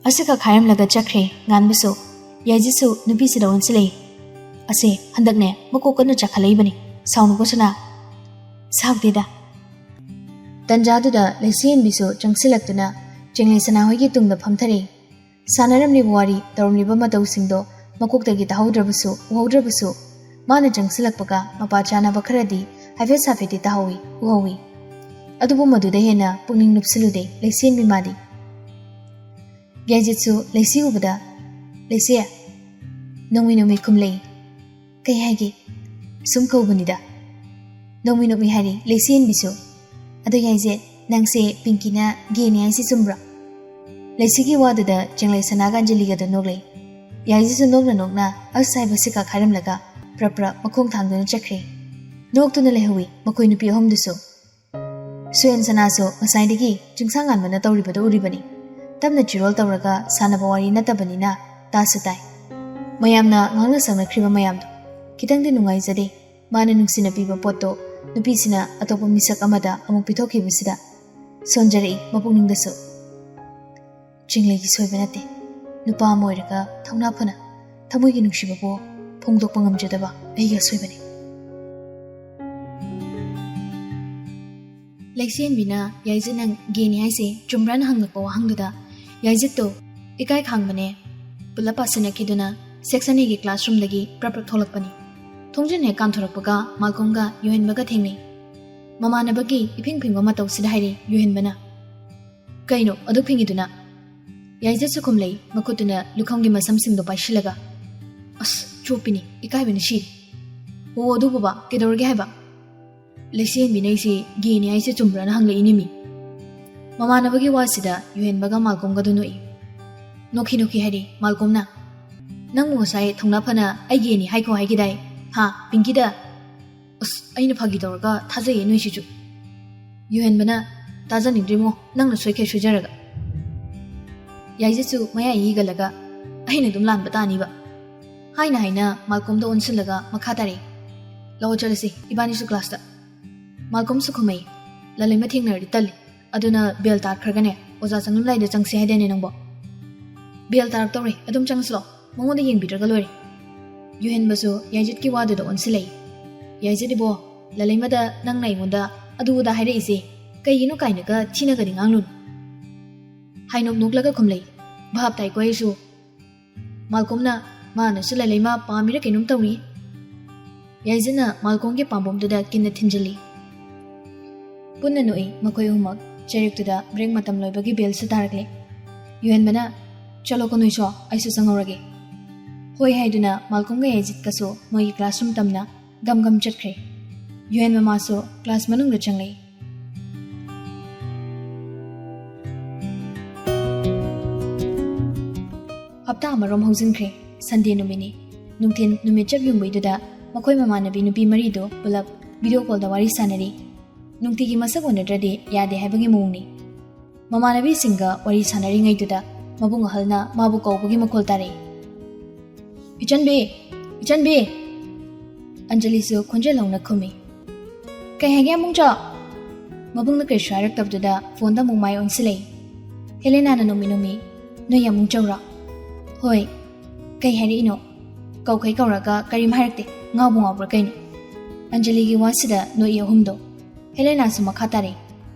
ꯑꯁꯤꯈꯛ ꯍꯥꯏꯔꯝꯂꯒ ꯆꯠꯈ꯭ꯔꯦ ꯉꯥꯟꯕꯁꯨ꯫ ꯌꯥꯏꯖꯤꯠꯁꯨ ꯅꯨꯄꯤꯁꯤꯗ ꯑꯣꯟꯁꯤꯜꯂꯛꯏ꯫ "ꯑꯁꯦ ꯍꯟꯗꯛꯅꯦ ꯃꯀꯣꯛ ꯀꯟꯅ ꯆꯥꯈꯠꯂꯛꯏꯕꯅꯤ, ꯁꯥꯎꯅꯨꯀꯣ ꯁꯅꯥ꯫" "ꯁꯥꯎꯗꯦꯗ꯫" ꯇꯟꯖꯥꯗꯨꯗ ꯂꯩꯁꯦꯟꯕꯤꯁꯨ ꯆꯪꯁꯤꯜꯂꯛꯇꯨꯅ ꯆꯦꯡꯂꯩ ꯁꯅꯥ ꯍꯣꯏꯒꯤ ꯇꯨꯡꯗ ꯐꯝꯊꯔꯛꯏ꯫ ꯁꯥꯟꯅꯔꯝꯂꯤꯕ ꯋꯥꯔꯤ, ꯇꯧꯔꯝꯂꯤꯕ ꯃꯇꯧꯁꯤꯡꯗꯣ ꯃꯀꯣꯛꯇꯒꯤ ꯇꯥꯍꯧꯗ꯭ꯔꯕꯁꯨ, ꯎꯍꯧꯗ꯭ꯔꯕꯁꯨ, ꯃꯥꯅ ꯆꯪꯁꯤꯜꯂꯛꯄꯒ ꯃꯄꯥ ꯆꯥꯅꯕ ꯈꯔꯗꯤ ꯍꯥꯏꯐꯦꯠ ꯁꯥꯐꯦꯠꯇꯤ ꯇꯥꯍꯧꯏ, ꯎꯍꯧꯏ꯫ ꯑꯗꯨꯕꯨ ꯃꯗꯨꯗ ꯍꯦꯟꯅ ꯄꯨꯛꯅꯤꯡ ꯂꯨꯞꯁꯤꯜꯂꯨꯗꯦ ꯂꯩꯁꯦꯟꯕꯤ ꯃꯥꯗꯤ꯫ ꯌꯥꯏꯖꯤꯠꯁꯨ ꯂꯩꯁꯤ ꯎꯕꯗ, "ꯂꯩꯁꯤ, ꯅꯣꯡꯃꯤ ꯅꯣꯡꯃꯤ ꯈꯨꯝꯂꯛꯏ꯫ "ꯀꯩ ꯍꯥꯏꯒꯦ?" "ꯁꯨꯝ ꯀꯧꯕꯅꯤꯗ꯫" ꯅꯣꯡꯃꯤ ꯅꯣꯡꯃꯤ ꯍꯥꯏꯔꯤ ꯂꯩꯆꯦꯟꯕꯤꯁꯨ꯫ "ꯑꯗꯣ ꯌꯥꯏꯁꯦ, ꯅꯪꯁꯦ ꯄꯤꯡꯀꯤꯅ ꯒꯦꯅꯤ ꯍꯥꯏꯁꯦ ꯆꯨꯝꯕ꯭ꯔꯣ?" ꯂꯩꯁꯤꯒꯤ ꯋꯥꯗꯨꯗ ꯆꯦꯡꯂꯩ ꯁꯅꯥꯒ ꯑꯟꯖꯂꯤꯒꯗꯣ ꯅꯣꯛꯂꯦ꯫ ꯌꯥꯏꯁꯤꯁꯨ ꯅꯣꯛꯅ ꯅꯣꯛꯅ ꯑꯁ ꯍꯥꯏꯕ ꯁꯤꯀꯥ ꯈꯥꯏꯔꯝꯂꯒ ꯄ꯭ꯔꯞ ꯄ꯭ꯔꯞ ꯃꯈꯣꯡ ꯊꯥꯡꯗꯨꯅ ꯆꯠꯈ꯭ꯔꯦ꯫ ꯅꯣꯛꯇꯨꯅ ꯂꯩꯍꯧꯋꯤ ꯃꯈꯣꯏ ꯅꯨꯄꯤ ꯑꯍꯨꯝꯗꯨꯁꯨ꯫ ꯁꯨꯌꯦꯟ ꯁꯅꯥꯁꯨ ꯉꯁꯥꯏꯗꯒꯤ ꯆꯤꯡꯁꯥꯡ ꯉꯥꯟꯕꯅ ꯇꯧꯔꯤꯕꯗꯨ ꯎꯔꯤꯕꯅꯤ꯫ ꯇꯞꯅ ꯆꯤꯔꯣꯜ ꯇꯧꯔꯒ ꯁꯥꯟꯅꯕ ꯋꯥꯔꯤ ꯅꯠꯇꯕꯅꯤꯅ ꯇꯥꯁꯨ ꯇꯥꯏ꯫ ꯃꯌꯥꯝꯅ ꯉꯥꯡꯅ ꯁꯛꯅꯈ꯭ꯔꯤꯕ ꯃꯌꯥꯝꯗꯣ ꯈꯤꯇꯪꯗꯤ ꯅꯨꯡꯉꯥꯏꯖꯗꯦ꯫ ꯃꯥꯅ ꯅꯨꯡꯁꯤꯅ ꯄꯤꯕ ꯄꯣꯠꯇꯣ ꯅꯨꯄꯤꯁꯤꯅ ꯑꯇꯣꯞꯄ ꯃꯤꯁꯛ ꯑꯃꯗ ꯑꯃꯨꯛ ꯄꯤꯊꯣꯛꯈꯤꯕꯁꯤꯗ ꯁꯣꯟꯖꯔꯛꯏ ꯃꯄꯨꯛꯅꯤꯡꯗꯁꯨ꯫ ꯆꯤꯡꯂꯩꯒꯤ ꯁꯣꯏꯕ ꯅꯠꯇꯦ꯫ ꯅꯨꯄꯥ ꯑꯃ ꯑꯣꯏꯔꯒ ꯊꯧꯅꯥ ꯐꯅ ꯊꯃꯣꯏꯒꯤ ꯅꯨꯡꯁꯤꯕꯕꯨ ꯐꯣꯡꯗꯣꯛꯄ ꯉꯝꯖꯗꯕ ꯑꯩꯒꯤ ꯑꯁꯣꯏꯕꯅꯤ꯫ ꯂꯩꯆꯦꯟꯕꯤꯅ ꯌꯥꯏꯖꯤꯠꯅ ꯒꯦꯅꯤ ꯍꯥꯏꯁꯦ ꯆꯨꯝꯕ꯭ꯔꯥꯅ ꯍꯪꯂꯛꯄ ꯋꯥꯍꯪꯗꯨꯗ ꯌꯥꯏꯖꯤꯠꯇꯣ ꯏꯀꯥꯏ ꯈꯥꯡꯕꯅꯦ꯫ ꯄꯨꯂꯞ ꯄꯥꯁꯤꯟꯅꯈꯤꯗꯨꯅ section A ꯒꯤ classroom ꯗꯒꯤ ꯄ꯭ꯔꯞ ꯄ꯭ꯔꯞ ꯊꯣꯛꯂꯛꯄꯅꯤ꯫ ꯊꯣꯡꯖꯤꯟ ꯍꯦꯛ ꯀꯥꯟꯊꯣꯔꯛꯄꯒ ꯃꯥꯜꯀꯣꯝꯒ ꯌꯨꯍꯦꯟꯕꯒ ꯊꯦꯡꯅꯩ꯫ ꯃꯃꯥꯟꯅꯕꯒꯤ ꯏꯐꯤꯡ ꯐꯤꯡꯕ ꯃꯇꯧꯁꯤꯗ ꯍꯥꯏꯔꯤ ꯌꯨꯍꯦꯟꯕꯅ, "ꯀꯩꯅꯣ ꯑꯗꯨꯛ ꯐꯤꯡꯉꯤꯗꯨꯅ?" ꯌꯥꯏꯖꯠꯁꯨ ꯈꯨꯝꯂꯩ, ꯃꯈꯨꯠꯇꯨꯅ ꯂꯨꯈꯝꯒꯤ ꯃꯁꯝꯁꯤꯡꯗꯣ ꯄꯥꯏꯁꯤꯜꯂꯒ꯫ "ꯑꯁ, ꯆꯣꯞꯄꯤꯅꯤ, ꯏꯀꯥꯏꯕꯅ ꯁꯤꯔꯦ꯫ ꯑꯣ, ꯑꯗꯨꯕꯨꯕ, ꯀꯩꯗꯧꯔꯒꯦ ꯍꯥꯏꯕ?" ꯂꯩꯆꯦꯟꯕꯤꯅ ꯑꯩꯁꯦ ꯒꯦꯅꯤ ꯍꯥꯏꯁꯦ ꯆꯨꯝꯕ꯭ꯔꯥꯅ ꯍꯪꯂꯛꯏꯅꯦ ꯃꯤ꯫ ꯃꯃꯥꯟꯅꯕꯒꯤ ꯋꯥꯁꯤꯗ ꯌꯨꯍꯦꯟꯕꯒ ꯃꯥꯜꯀꯣꯝꯒꯗꯣ ꯅꯣꯛꯏ꯫ ꯅꯣꯛꯈꯤ ꯅꯣꯛꯈꯤ ꯍꯥꯏꯔꯤ ꯃꯥꯜꯀꯣꯝꯅ, "ꯅꯪꯕꯨ ꯉꯁꯥꯏ ꯊꯧꯅꯥ ꯐꯅ ꯑꯩ ꯒꯦꯅꯤ ꯍꯥꯏꯈꯣ ꯍꯥꯏꯈꯤꯗꯥꯏ? ꯍꯥ, ꯄꯤꯡꯀꯤꯗ?" ꯑꯁ, ꯑꯩꯅ ꯐꯥꯒꯤ ꯇꯧꯔꯒ ꯊꯥꯖꯩꯌꯦ ꯅꯣꯏꯁꯤꯁꯨ꯫ ꯌꯨꯍꯦꯟꯕꯅ, "ꯇꯥꯖꯅꯤꯡꯗ꯭ꯔꯤꯃꯣ, ꯅꯪꯅ ꯁꯣꯏꯈꯩ ꯁꯣꯏꯖꯔꯒ꯫" ꯌꯥꯏꯖꯠꯁꯨ ꯃꯌꯥꯏ ꯌꯦꯒꯜꯂꯒ, "ꯑꯩꯅ ꯑꯗꯨꯝ ꯂꯥꯟꯕ ꯇꯥꯅꯤꯕ꯫" ꯍꯥꯏꯅ ꯍꯥꯏꯅ ꯃꯥꯜꯀꯣꯝꯗ ꯑꯣꯟꯁꯤꯜꯂꯒ ꯃꯈꯥ ꯇꯥꯔꯛꯏ, "ꯂꯥꯛꯑꯣ ꯆꯠꯂꯁꯤ ꯏꯕꯥꯅꯤꯁꯨ class ꯇ꯫" ꯃꯥꯜꯀꯣꯝꯁꯨ ꯈꯨꯝꯃꯩ, "ꯂꯂꯩꯃ ꯊꯦꯡꯅꯔꯗꯤ ꯇꯜꯂꯤ꯫ ꯑꯗꯨꯅ bell ꯇꯥꯔꯛꯈ꯭ꯔꯒꯅꯦ ꯑꯣꯖꯥ ꯆꯪꯂꯝꯗꯥꯏꯗ ꯆꯪꯁꯤ ꯍꯥꯏꯗꯥꯏꯅꯦ ꯅꯪꯕꯣ?" "Bell ꯇꯥꯔꯛꯇꯧꯔꯦ, ꯑꯗꯨꯝ ꯆꯪꯁꯤꯂꯣ, ꯃꯉꯣꯟꯗ ꯌꯦꯡꯕꯤꯗ꯭ꯔꯒ ꯂꯣꯏꯔꯦ꯫" ꯌꯨꯍꯦꯟꯕꯁꯨ ꯌꯥꯏꯖꯠꯀꯤ ꯋꯥꯗꯨꯗ ꯑꯣꯟꯁꯤꯜꯂꯛꯏ꯫ "ꯌꯥꯏꯖꯠ ꯏꯕꯣ, ꯂꯂꯩꯃꯗ ꯅꯪꯅ ꯑꯩꯉꯣꯟꯗ ꯑꯗꯨ ꯑꯗꯥ ꯍꯥꯏꯔꯛꯏꯁꯦ ꯀꯩꯒꯤꯅꯣ ꯀꯥꯏꯅꯒ ꯊꯤꯅꯒꯗꯤ ꯉꯥꯡꯂꯨꯅꯨ꯫" ꯍꯥꯏꯅꯣꯛ ꯅꯣꯛꯂꯒ ꯈꯨꯝꯂꯩ, "ꯚꯥꯞ ꯇꯥꯏꯀꯣ ꯑꯩꯁꯨ꯫" ꯃꯥꯜꯀꯣꯝꯅ, "ꯃꯥꯅꯁꯨ ꯂꯂꯩꯃ ꯄꯥꯝꯃꯤꯔ ꯀꯩꯅꯣꯝ ꯇꯧꯔꯤ꯫" ꯌꯥꯏꯖꯠꯅ ꯃꯥꯜꯀꯣꯝꯒꯤ ꯄꯥꯝꯕꯣꯝꯗꯨꯗ ꯀꯤꯟꯅ ꯊꯤꯟꯖꯤꯜꯂꯤ꯫ ꯄꯨꯟꯅ ꯅꯣꯛꯏ ꯃꯈꯣꯏ ꯑꯍꯨꯝꯃꯛ꯫ ꯆꯩꯔꯛꯇꯨꯗ break ꯃꯇꯝ ꯂꯣꯏꯕꯒꯤ bell ꯁꯨ ꯇꯥꯔꯛꯂꯦ꯫ ꯌꯨꯍꯦꯟꯕꯅ, "ꯆꯠꯂꯣꯀꯣ ꯅꯣꯏꯁꯨ, ꯑꯩꯁꯨ ꯆꯪꯍꯧꯔꯒꯦ꯫" ꯍꯣꯏ ꯍꯥꯏꯗꯨꯅ ꯃꯥꯜꯀꯣꯝꯒ ꯌꯥꯏꯖꯤꯠꯀꯁꯨ ꯃꯣꯏꯒꯤ ꯀ꯭ꯂꯥꯁꯔꯨꯝ ꯇꯝꯅ ꯒꯝ ꯒꯝ ꯆꯠꯈ꯭ꯔꯦ꯫ ꯌꯨꯍꯦꯟ ꯃꯃꯥꯁꯨ ꯀ꯭ꯂꯥꯁ ꯃꯅꯨꯡꯗ ꯆꯪꯂꯛꯏ꯫ ꯍꯞꯇꯥ ꯑꯃꯔꯣꯝ ꯍꯧꯖꯤꯟꯈ꯭ꯔꯦ꯫ ꯁꯟꯗꯦ ꯅꯨꯃꯤꯠꯅꯤ꯫ ꯅꯨꯡꯊꯤꯟ ꯅꯨꯃꯤꯠ ꯆꯞ ꯌꯨꯡꯕꯩꯗꯨꯗ ꯃꯈꯣꯏ ꯃꯃꯥꯟꯅꯕꯤ ꯅꯨꯄꯤ ꯃꯔꯤꯗꯨ ꯄꯨꯂꯞ ꯚꯤꯗꯤꯑꯣ ꯀꯣꯜꯗ ꯋꯥꯔꯤ ꯁꯥꯟꯅꯔꯤ꯫ ꯅꯨꯡꯇꯤꯒꯤ ꯃꯁꯛ ꯎꯅꯗ꯭ꯔꯗꯤ ꯌꯥꯗꯦ ꯍꯥꯏꯕꯒꯤ ꯃꯑꯣꯡꯅꯤ꯫ ꯃꯃꯥꯟꯅꯕꯤꯁꯤꯡꯒ ꯋꯥꯔꯤ ꯁꯥꯟꯅꯔꯤꯉꯩꯗꯨꯗ ꯃꯕꯨꯡ ꯑꯍꯜꯅ ꯃꯥꯕꯨ ꯀꯧꯕꯒꯤ ꯃꯈꯣꯜ ꯇꯥꯔꯛꯏ꯫ "ꯏꯆꯟꯕꯤ! ꯏꯆꯟꯕꯤ!" ꯑꯟꯖꯂꯤꯁꯨ ꯈꯣꯟꯖꯦꯜ ꯍꯧꯅ ꯈꯨꯝꯃꯤ꯫ "ꯀꯩ ꯍꯥꯏꯒꯦ ꯑꯃꯨꯛꯆꯥ?" ꯃꯕꯨꯡꯅ ꯀꯔꯤꯁꯨ ꯍꯥꯏꯔꯛꯇꯕꯗꯨꯗ ꯐꯣꯟꯗ ꯑꯃꯨꯛ ꯃꯥꯏ ꯑꯣꯟꯁꯤꯜꯂꯛꯏ꯫ ꯍꯦꯂꯦꯅꯥꯅ ꯅꯣꯛꯃꯤ ꯅꯣꯛꯃꯤ, "ꯅꯣꯏ ꯑꯃꯨꯛꯆꯧꯔꯣ?" "ꯍꯣꯏ꯫ ꯀꯩ ꯍꯥꯏꯔꯛꯏꯅꯣ? ꯀꯧꯈꯩ ꯀꯧꯔꯒ ꯀꯔꯤꯝ ꯍꯥꯏꯔꯛꯇꯦ꯫ ꯉꯥꯎꯕꯨ ꯉꯥꯎꯕ꯭ꯔꯥ ꯀꯩꯅꯣ?" ꯑꯟꯖꯂꯤꯒꯤ ꯋꯥꯁꯤꯗ ꯅꯣꯛꯏ ꯑꯍꯨꯝꯗꯣ꯫ ꯍꯦꯂꯦꯅꯥꯁꯨ ꯃꯈꯥ ꯇꯥꯔꯛꯏ꯫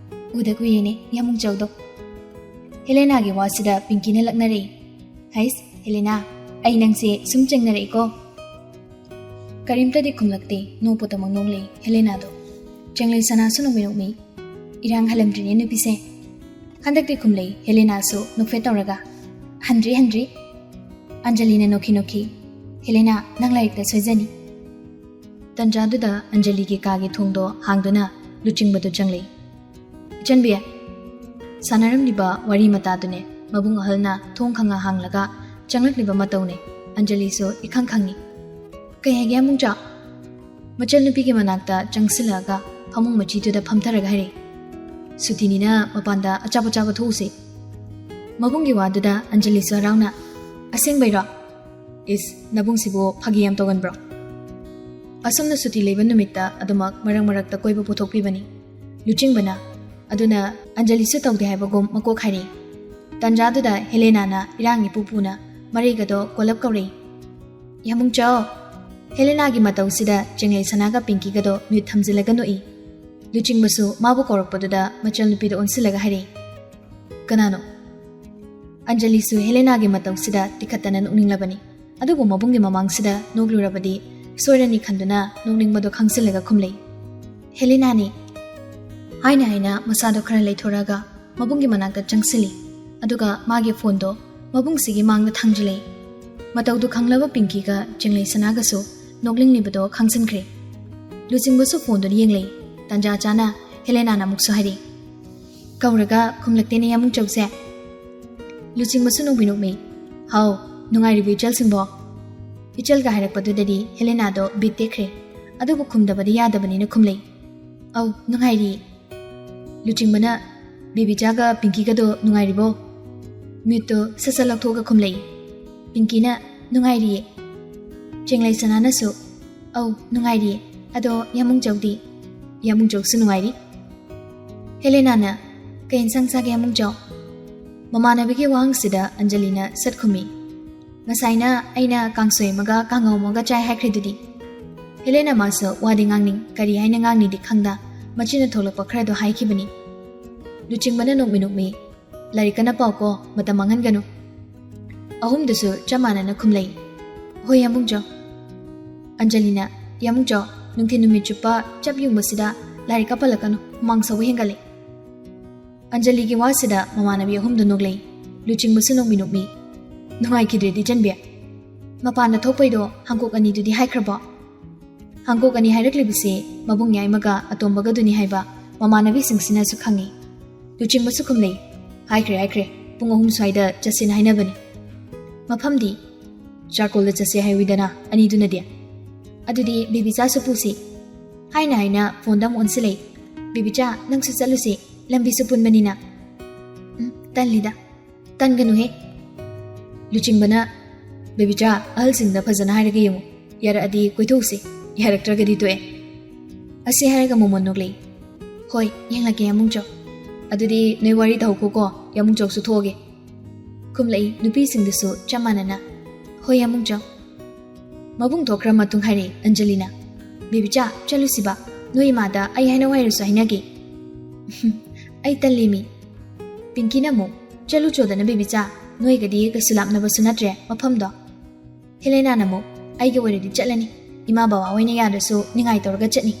"ꯎꯗ ꯀꯨꯏꯔꯦꯅꯦ, ꯌꯥꯝꯃꯨꯛꯆꯧꯗꯣ꯫" ꯍꯦꯂꯦꯅꯥꯒꯤ ꯋꯥꯁꯤꯗ ꯄꯤꯡꯀꯤꯅ ꯂꯛꯅꯔꯛꯏ꯫ "ꯍꯩꯁ, ꯍꯦꯂꯦꯅꯥ, ꯑꯩ ꯅꯪꯁꯦ ꯁꯨꯝ ꯆꯤꯡꯅꯔꯛꯏꯀꯣ꯫" ꯀꯔꯤꯝꯇꯗꯤ ꯈꯨꯝꯂꯛꯇꯦ, ꯅꯣꯛꯄꯇꯃꯛ ꯅꯣꯛꯂꯤ ꯍꯦꯂꯦꯅꯥꯗꯣ꯫ ꯆꯦꯡꯂꯩ ꯁꯅꯥꯁꯨ ꯅꯣꯛꯃꯤ ꯅꯣꯛꯃꯤ, "ꯏꯔꯥꯡ ꯍꯜꯂꯝꯗ꯭ꯔꯤꯅꯦ ꯅꯨꯄꯤꯁꯦ꯫" ꯍꯟꯗꯛꯇꯤ ꯈꯨꯝꯂꯩ ꯍꯦꯂꯦꯅꯥꯁꯨ ꯅꯣꯛꯐꯦꯠ ꯇꯧꯔꯒ, "ꯍꯟꯗ꯭ꯔꯤ, ꯍꯟꯗ꯭ꯔꯤ꯫" ꯑꯟꯖꯂꯤꯅ ꯅꯣꯛꯈꯤ ꯅꯣꯛꯈꯤ, "ꯍꯦꯂꯦꯅꯥ, ꯅꯪ ꯂꯥꯏꯔꯤꯛꯇ ꯁꯣꯏꯖꯅꯤ꯫" ꯇꯟꯖꯥꯗꯨꯗ ꯑꯟꯖꯂꯤꯒꯤ ꯀꯥꯒꯤ ꯊꯣꯡꯗꯣ ꯍꯥꯡꯗꯨꯅ ꯂꯨꯆꯤꯡꯕꯗꯨ ꯆꯪꯂꯛꯏ꯫ "ꯏꯆꯟꯕꯤ!" ꯁꯥꯟꯅꯔꯝꯂꯤꯕ ꯋꯥꯔꯤ ꯃꯇꯥꯗꯨꯅꯦ꯫ ꯃꯕꯨꯡ ꯑꯍꯜꯅ ꯊꯣꯡ ꯈꯪꯉ ꯍꯥꯡꯂꯒ ꯆꯪꯂꯛꯂꯤꯕ ꯃꯇꯧꯅꯦ꯫ ꯑꯟꯖꯂꯤꯁꯨ ꯏꯈꯪ ꯈꯪꯉꯤ꯫ "ꯀꯩ ꯍꯥꯏꯒꯦ ꯑꯃꯨꯛꯆꯥ?" ꯃꯆꯜꯅꯨꯄꯤꯒꯤ ꯃꯅꯥꯛꯇ ꯆꯪꯁꯤꯜꯂꯛꯑꯒ ꯐꯃꯨꯡ ꯃꯆꯤꯗꯨꯗ ꯐꯝꯊꯔꯒ ꯍꯥꯏꯔꯛꯏ꯫ "ꯁꯨꯇꯤꯅꯤꯅ ꯃꯄꯥꯟꯗ ꯑꯆꯥꯄꯣꯠ ꯆꯥꯕ ꯊꯣꯛꯎꯁꯤ꯫" ꯃꯕꯨꯡꯒꯤ ꯋꯥꯗꯨꯗ ꯑꯟꯖꯂꯤꯁꯨ ꯍꯔꯥꯎꯅ, "ꯑꯁꯦꯡꯕꯩꯔꯣ? ꯏꯁ, ꯅꯕꯨꯡꯁꯤꯕꯨ ꯐꯥꯒꯤ ꯌꯥꯝ ꯇꯧꯒꯟꯕ꯭ꯔꯣ?" ꯑꯁꯨꯝꯅ ꯁꯨꯇꯤ ꯂꯩꯕ ꯅꯨꯃꯤꯠꯇ ꯑꯗꯨꯃꯛ ꯃꯔꯛ ꯃꯔꯛꯇ ꯀꯣꯏꯕ ꯄꯨꯊꯣꯛꯄꯤꯕꯅꯤ ꯂꯨꯆꯤꯡꯕꯅ꯫ ꯑꯗꯨꯅ ꯑꯟꯖꯂꯤꯁꯨ ꯇꯧꯗꯦ ꯍꯥꯏꯕꯒꯨꯝ ꯃꯀꯣꯛ ꯍꯥꯏꯔꯤ꯫ ꯇꯟꯖꯥꯗꯨꯗ ꯍꯦꯂꯦꯅꯥꯅ ꯏꯔꯥꯡ ꯏꯄꯨ ꯄꯨꯅ ꯃꯔꯩꯒꯗꯣ ꯀꯣꯜꯂꯞ ꯀꯧꯔꯛꯏ꯫ "ꯌꯥꯃꯨꯡꯆꯥ!" ꯍꯦꯂꯦꯅꯥꯒꯤ ꯃꯇꯧꯁꯤꯗ ꯆꯦꯡꯂꯩ ꯁꯅꯥꯒ ꯄꯤꯡꯀꯤꯒꯗꯣ ꯃꯤꯠ ꯊꯝꯖꯤꯜꯂꯒ ꯅꯣꯛꯏ꯫ ꯂꯨꯆꯤꯡꯕꯁꯨ ꯃꯥꯕꯨ ꯀꯧꯔꯛꯄꯗꯨꯗ ꯃꯆꯜ ꯅꯨꯄꯤꯗ ꯑꯣꯟꯁꯤꯜꯂꯒ ꯍꯥꯏꯔꯛꯏ꯫ "ꯀꯅꯥꯅꯣ?" ꯑꯟꯖꯂꯤꯁꯨ ꯍꯦꯂꯦꯅꯥꯒꯤ ꯃꯇꯧꯁꯤꯗ ꯇꯤꯈꯠꯇꯅ ꯅꯣꯛꯅꯤꯡꯂꯕꯅꯤ꯫ ꯑꯗꯨꯕꯨ ꯃꯕꯨꯡꯒꯤ ꯃꯃꯥꯡꯁꯤꯗ ꯅꯣꯛꯂꯨꯔꯕꯗꯤ ꯁꯣꯏꯔꯅꯤ ꯈꯟꯗꯨꯅ ꯅꯣꯛꯅꯤꯡꯕꯗꯣ ꯈꯪꯖꯤꯜꯂꯒ ꯈꯨꯝꯂꯩ꯫ "ꯍꯦꯂꯦꯅꯥꯅꯤ꯫" ꯍꯥꯏꯅ ꯍꯥꯏꯅ ꯃꯁꯥꯗꯣ ꯈꯔ ꯂꯩꯊꯣꯔꯛꯑꯒ ꯃꯕꯨꯡꯒꯤ ꯃꯅꯥꯛꯇ ꯆꯪꯁꯤꯜꯂꯤ꯫ ꯑꯗꯨꯒ ꯃꯥꯒꯤ ꯐꯣꯟꯗꯣ ꯃꯕꯨꯡꯁꯤꯒꯤ ꯃꯥꯡꯗ ꯊꯥꯡꯖꯤꯜꯂꯛꯏ꯫ ꯃꯇꯧꯗꯨ ꯈꯪꯂꯕ ꯄꯤꯡꯀꯤꯒ ꯆꯦꯡꯂꯩ ꯁꯅꯥꯒꯁꯨ ꯅꯣꯛꯅꯤꯡꯂꯤꯕꯗꯣ ꯈꯪꯖꯤꯟꯈ꯭ꯔꯦ꯫ ꯂꯨꯆꯤꯡꯕꯁꯨ ꯐꯣꯟꯗꯨꯗ ꯌꯦꯡꯂꯛꯏ꯫ ꯇꯥꯟꯖꯥ ꯆꯥꯅ ꯍꯦꯂꯦꯅꯥꯅ ꯑꯃꯨꯛꯁꯨ ꯍꯥꯏꯔꯛꯏ, "ꯀꯧꯔꯒ ꯈꯨꯝꯂꯛꯇꯦꯅꯦ ꯌꯥꯃꯨꯡꯆꯧꯁꯦ?" ꯂꯨꯆꯤꯡꯕꯁꯨ ꯅꯣꯛꯃꯤ ꯅꯣꯛꯃꯤ, "ꯍꯥꯎ, ꯅꯨꯡꯉꯥꯏꯔꯤꯕꯣ ꯏꯆꯜꯁꯤꯡꯕꯣ?" ꯏꯆꯜꯒ ꯍꯥꯏꯔꯛꯄꯗꯨꯗꯗꯤ ꯍꯦꯂꯦꯅꯥꯗꯣ ꯕꯤꯠ ꯇꯦꯛꯈ꯭ꯔꯦ꯫ ꯑꯗꯨꯕꯨ ꯈꯨꯝꯗꯕꯗꯤ ꯌꯥꯗꯕꯅꯤꯅ ꯈꯨꯝꯂꯛꯏ, "ꯑꯧ, ꯅꯨꯡꯉꯥꯏꯔꯤ꯫" ꯂꯨꯆꯤꯡꯕꯅ, "ꯕꯦꯕꯤꯆꯥꯒ ꯄꯤꯡꯀꯤꯒꯗꯣ ꯅꯨꯡꯉꯥꯏꯔꯤꯕꯣ?" ꯃꯤꯠꯇꯣ ꯁꯠ ꯁꯠ ꯂꯧꯊꯣꯛꯑꯒ ꯈꯨꯝꯂꯛꯏ꯫ ꯄꯤꯡꯀꯤꯅ, "ꯅꯨꯡꯉꯥꯏꯔꯤꯌꯦ꯫" ꯆꯦꯡꯂꯩ ꯁꯅꯥꯅꯁꯨ, "ꯑꯧ, ꯅꯨꯡꯉꯥꯏꯔꯤꯌꯦ꯫ ꯑꯗꯣ ꯌꯥꯃꯨꯡꯆꯧꯗꯤ?" "ꯌꯥꯃꯨꯡꯆꯧꯁꯨ ꯅꯨꯡꯉꯥꯏꯔꯤ꯫" ꯍꯦꯂꯦꯅꯥꯅ, "ꯀꯩ ꯏꯟꯁꯥꯡ ꯆꯥꯒꯦ ꯌꯥꯃꯨꯡꯆꯧ?" ꯃꯃꯥꯟꯅꯕꯤꯒꯤ ꯋꯥꯍꯪꯁꯤꯗ ꯑꯟꯖꯂꯤꯅ ꯁꯠ ꯈꯨꯝꯃꯤ, "ꯉꯁꯥꯏꯅ ꯑꯩꯅ ꯀꯥꯡꯁꯣꯏ ꯑꯃꯒ ꯀꯥꯡꯉꯧ ꯑꯃꯒ ꯆꯥꯏ ꯍꯥꯏꯈ꯭ꯔꯤꯗꯨꯗꯤ꯫" ꯍꯦꯂꯦꯅꯥ ꯃꯥꯁꯨ ꯋꯥꯗꯤ ꯉꯥꯡꯅꯤꯡ, ꯀꯔꯤ ꯍꯥꯏꯅ ꯉꯥꯡꯅꯤꯗꯤ ꯈꯪꯗ, ꯃꯆꯤꯟꯅ ꯊꯣꯛꯂꯛꯄ ꯈꯔꯗꯣ ꯍꯥꯏꯈꯤꯕꯅꯤ꯫ ꯂꯨꯆꯤꯡꯕꯅ ꯅꯣꯛꯃꯤ ꯅꯣꯛꯃꯤ, "ꯂꯥꯏꯔꯤꯛ ꯀꯟꯅ ꯄꯥꯎꯀꯣ, ꯃꯇꯝ ꯃꯥꯡꯍꯟꯒꯅꯨ꯫" ꯑꯍꯨꯝꯗꯨꯁꯨ ꯆꯞ ꯃꯥꯟꯅꯅ ꯈꯨꯝꯂꯛꯏ, "ꯍꯣꯏ ꯌꯥꯃꯨꯡꯆꯧ꯫" ꯑꯟꯖꯂꯤꯅ, "ꯌꯥꯃꯨꯡꯆꯧ, ꯅꯨꯡꯊꯤꯜ ꯅꯨꯃꯤꯠ ꯆꯨꯞꯄ ꯆꯞ ꯌꯨꯡꯕꯁꯤꯗ ꯂꯥꯏꯔꯤꯛꯀ ꯄꯜꯂꯛꯀꯅꯨ, ꯍꯨꯃꯥꯡ ꯁꯧꯕ ꯍꯦꯟꯒꯠꯂꯦ꯫" ꯑꯟꯖꯂꯤꯒꯤ ꯋꯥꯁꯤꯗ ꯃꯃꯥꯟꯅꯕꯤ ꯑꯍꯨꯝꯗꯨ ꯅꯣꯛꯂꯛꯏ꯫ ꯂꯨꯆꯤꯡꯕꯁꯨ ꯅꯣꯛꯃꯤ ꯅꯣꯛꯃꯤ, "ꯅꯨꯡꯉꯥꯏꯈꯤꯗ꯭ꯔꯦꯗꯤ ꯆꯟꯕꯤ꯫ ꯃꯄꯥꯟꯗ ꯊꯣꯛꯄꯩꯗꯣ ꯍꯥꯡꯀꯣꯛ ꯑꯅꯤꯗꯨꯗꯤ ꯍꯥꯏꯈ꯭ꯔꯕꯣ?" ꯍꯥꯡꯀꯣꯛ ꯑꯅꯤ ꯍꯥꯏꯔꯛꯂꯤꯕꯁꯤ ꯃꯕꯨꯡ ꯌꯥꯏꯃꯒ ꯑꯇꯣꯝꯕꯒꯗꯨꯅꯤ ꯍꯥꯏꯕ ꯃꯃꯥꯟꯅꯕꯤꯁꯤꯡꯁꯤꯅꯁꯨ ꯈꯪꯏ꯫ ꯂꯨꯆꯤꯡꯕꯁꯨ ꯈꯨꯝꯂꯩ, "ꯍꯥꯏꯈ꯭ꯔꯦ, ꯍꯥꯏꯈ꯭ꯔꯦ, ꯄꯨꯡ ꯑꯍꯨꯝ ꯁ꯭ꯋꯥꯏꯗ ꯆꯠꯁꯦꯅ ꯍꯥꯏꯅꯕꯅꯤ꯫" "ꯃꯐꯝꯗꯤ?" "ꯆꯥꯔꯀꯣꯜꯗ ꯆꯠꯁꯦ ꯍꯥꯏꯋꯤꯗꯅ ꯑꯅꯤꯗꯨꯅꯗꯤ꯫" "ꯑꯗꯨꯗꯤ ꯕꯦꯕꯤꯆꯥꯁꯨ ꯄꯨꯁꯤ꯫" ꯍꯥꯏꯅ ꯍꯥꯏꯅ ꯐꯣꯟꯗ ꯑꯃꯨꯛ ꯑꯣꯟꯁꯤꯜꯂꯛꯏ꯫ "ꯕꯦꯕꯤꯆꯥ, ꯅꯪꯁꯨ ꯆꯠꯂꯨꯁꯤ, ꯂꯝꯕꯤꯁꯨ ꯄꯨꯟꯕꯅꯤꯅ꯫" "ꯎꯝ, ꯇꯜꯂꯤꯗ꯫" "ꯇꯟꯒꯅꯨꯍꯦ꯫" ꯂꯨꯆꯤꯡꯕꯅ, "ꯕꯦꯕꯤꯆꯥ, ꯑꯍꯜꯁꯤꯡꯗ ꯐꯖꯅ ꯍꯥꯏꯔꯒ ꯌꯦꯡꯉꯨ꯫ ꯌꯥꯔꯛꯑꯗꯤ ꯀꯣꯏꯊꯣꯛꯎꯁꯤ, ꯌꯥꯔꯛꯇ꯭ꯔꯒꯗꯤ ꯇꯣꯛꯑꯦ꯫" ꯑꯁꯤ ꯍꯥꯏꯔꯒ ꯃꯣꯃꯣꯟ ꯅꯣꯛꯂꯛꯏ꯫ "ꯍꯣꯏ, ꯌꯦꯡꯂꯛꯀꯦ ꯌꯥꯃꯨꯡꯆꯧ꯫ ꯑꯗꯨꯗꯤ ꯅꯣꯏ ꯋꯥꯔꯤ ꯇꯧꯈꯣꯀꯣ, ꯌꯥꯃꯨꯡꯆꯧꯁꯨ ꯊꯣꯛꯑꯒꯦ꯫" ꯈꯨꯝꯂꯛꯏ ꯅꯨꯄꯤꯁꯤꯡꯗꯨꯁꯨ ꯆꯞ ꯃꯥꯟꯅꯅ, "ꯍꯣꯏ ꯌꯥꯃꯨꯡꯆꯧ꯫" ꯃꯕꯨꯡ ꯊꯣꯛꯈ꯭ꯔ ꯃꯇꯨꯡ ꯍꯥꯏꯔꯛꯏ ꯑꯟꯖꯂꯤꯅ, "ꯕꯦꯕꯤꯆꯥ, ꯆꯠꯂꯨꯁꯤꯕ, ꯅꯣꯏ ꯏꯃꯥꯗ ꯑꯩ ꯍꯥꯏꯅꯧ ꯍꯥꯏꯔꯨꯁꯨ ꯍꯥꯏꯅꯒꯦ꯫" "ꯑꯩ ꯇꯜꯂꯤꯃꯤ꯫ ꯄꯤꯡꯀꯤꯅ ꯑꯃꯨꯛ, ꯆꯠꯂꯨ ꯆꯣꯗꯅ ꯕꯦꯕꯤꯆꯥ, ꯅꯣꯏꯒꯗꯤ ꯀꯩꯁꯨ ꯂꯥꯞꯅꯕꯁꯨ ꯅꯠꯇ꯭ꯔꯦ ꯃꯐꯝꯗꯣ꯫" ꯍꯦꯂꯦꯅꯥꯅ ꯑꯃꯨꯛ, "ꯑꯩꯒꯤ ꯑꯣꯏꯔꯗꯤ ꯆꯠꯂꯅꯤ, ꯏꯃꯥ ꯕꯕꯥ ꯍꯣꯏꯅ ꯌꯥꯗ꯭ꯔꯁꯨ ꯅꯤꯡꯉꯥꯏ ꯇꯧꯔꯒ ꯆꯠꯅꯤ꯫"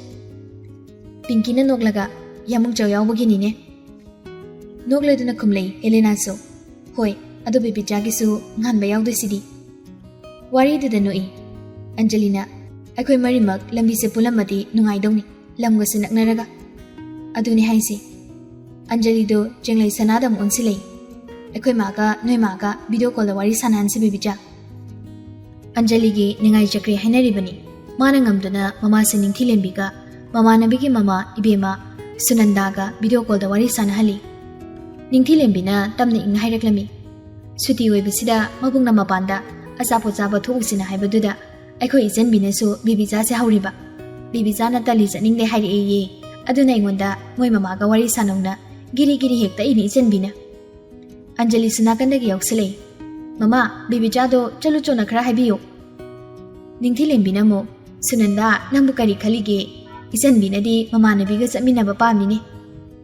ꯄꯤꯡꯀꯤꯅ ꯅꯣꯛꯂꯒ, "ꯌꯥꯃꯨꯡꯆꯧ ꯌꯥꯎꯕꯒꯤꯅꯤꯅꯦ꯫" ꯅꯣꯛꯂꯗꯨꯅ ꯈꯨꯝꯂꯛꯏ ꯍꯦꯂꯦꯅꯥꯁꯨ, "ꯍꯣꯏ, ꯑꯗꯨ ꯕꯦꯕꯤꯆꯥꯒꯤꯁꯨ ꯉꯥꯟꯕ ꯌꯥꯎꯗꯣꯏꯁꯤꯗꯤ꯫" ꯋꯥꯔꯤꯗꯨꯗ ꯅꯣꯛꯏ꯫ ꯑꯟꯖꯂꯤꯅ, "ꯑꯩꯈꯣꯏ ꯃꯔꯤꯃꯛ ꯂꯝꯕꯤꯁꯦ ꯄꯨꯜꯂꯝꯃꯗꯤ ꯅꯨꯡꯉꯥꯏꯗꯧꯅꯤ, ꯂꯝꯒꯁꯦ ꯅꯛꯅꯔꯒ"꯫ ꯑꯗꯨꯅꯤ ꯍꯥꯏꯁꯦ꯫ ꯑꯟꯖꯂꯤꯗꯣ ꯆꯦꯡꯂꯩ ꯁꯅꯥꯗ ꯑꯃꯨꯛ ꯑꯣꯟꯁꯤꯜꯂꯛꯏ꯫ "ꯑꯩꯈꯣꯏ ꯃꯥꯒ ꯅꯣꯏ ꯃꯥꯒ ꯕꯤꯗꯤꯑꯣ ꯀꯣꯜꯗ ꯋꯥꯔꯤ ꯁꯥꯟꯅꯍꯟꯁꯤ ꯕꯦꯕꯤꯆꯥ"꯫ ꯑꯟꯖꯂꯤꯒꯤ ꯅꯤꯡꯉꯥꯏ ꯆꯀ꯭ꯔꯤ ꯍꯥꯏꯅꯔꯤꯕꯅꯤ꯫ ꯃꯥꯅ ꯉꯝꯗꯨꯅ ꯃꯃꯥꯁꯦ ꯅꯤꯡꯊꯤꯂꯦꯝꯕꯤꯒ ꯃꯃꯥꯟꯅꯕꯤꯒꯤ ꯃꯃꯥ ꯏꯕꯦꯝꯃ ꯁꯨꯅꯟꯗꯥꯒ ꯕꯤꯗꯤꯑꯣ ꯀꯣꯜꯗ ꯋꯥꯔꯤ ꯁꯥꯟꯅꯍꯜꯂꯤ꯫ ꯅꯤꯡꯊꯤꯂꯦꯝꯕꯤꯅ ꯇꯞꯅ ꯏꯪꯅ ꯍꯥꯏꯔꯛꯂꯝꯃꯤ, "ꯁꯨꯇꯤ ꯑꯣꯏꯕꯁꯤꯗ ꯃꯕꯨꯡꯅ ꯃꯄꯥꯟꯗ ꯑꯆꯥꯄꯣꯠ ꯆꯥꯕ ꯊꯣꯛꯎꯁꯤꯅ ꯍꯥꯏꯕꯗꯨꯗ ꯑꯩꯈꯣꯏ ꯏꯆꯟꯕꯤꯅꯁꯨ ꯕꯦꯕꯤꯆꯥꯁꯦ ꯍꯧꯔꯤꯕ꯫ ꯕꯦꯕꯤꯆꯥꯅ ꯇꯜꯂꯤ ꯆꯠꯅꯤꯡꯗꯦ ꯍꯥꯏꯔꯛꯑꯦꯌꯦ꯫ ꯑꯗꯨꯅ ꯑꯩꯉꯣꯟꯗ ꯃꯣꯏ ꯃꯃꯥꯒ ꯋꯥꯔꯤ ꯁꯥꯟꯅꯧꯅ ꯒꯤꯔꯤ ꯒꯤꯔꯤ ꯍꯦꯛꯇ ꯏꯅꯤ ꯏꯆꯟꯕꯤꯅ"꯫ ꯑꯟꯖꯂꯤꯁꯨ ꯅꯥꯀꯟꯗꯒꯤ ꯌꯥꯎꯁꯤꯜꯂꯛꯏ꯫ "ꯃꯃꯥ, ꯕꯦꯕꯤꯆꯥꯗꯣ ꯆꯠꯂꯨ ꯆꯣꯅ ꯈꯔ ꯍꯥꯏꯕꯤꯌꯨ"꯫ ꯅꯤꯡꯊꯤꯂꯦꯝꯕꯤꯅ ꯑꯃꯨꯛ, "ꯁꯨꯅꯟꯗꯥ, ꯅꯪꯕꯨ ꯀꯔꯤ ꯈꯜꯂꯤꯒꯦ? ꯏꯆꯟꯕꯤꯅꯗꯤ ꯃꯃꯥꯟꯅꯕꯤꯒ ꯆꯠꯃꯤꯟꯅꯕ ꯄꯥꯝꯃꯤꯅꯦ꯫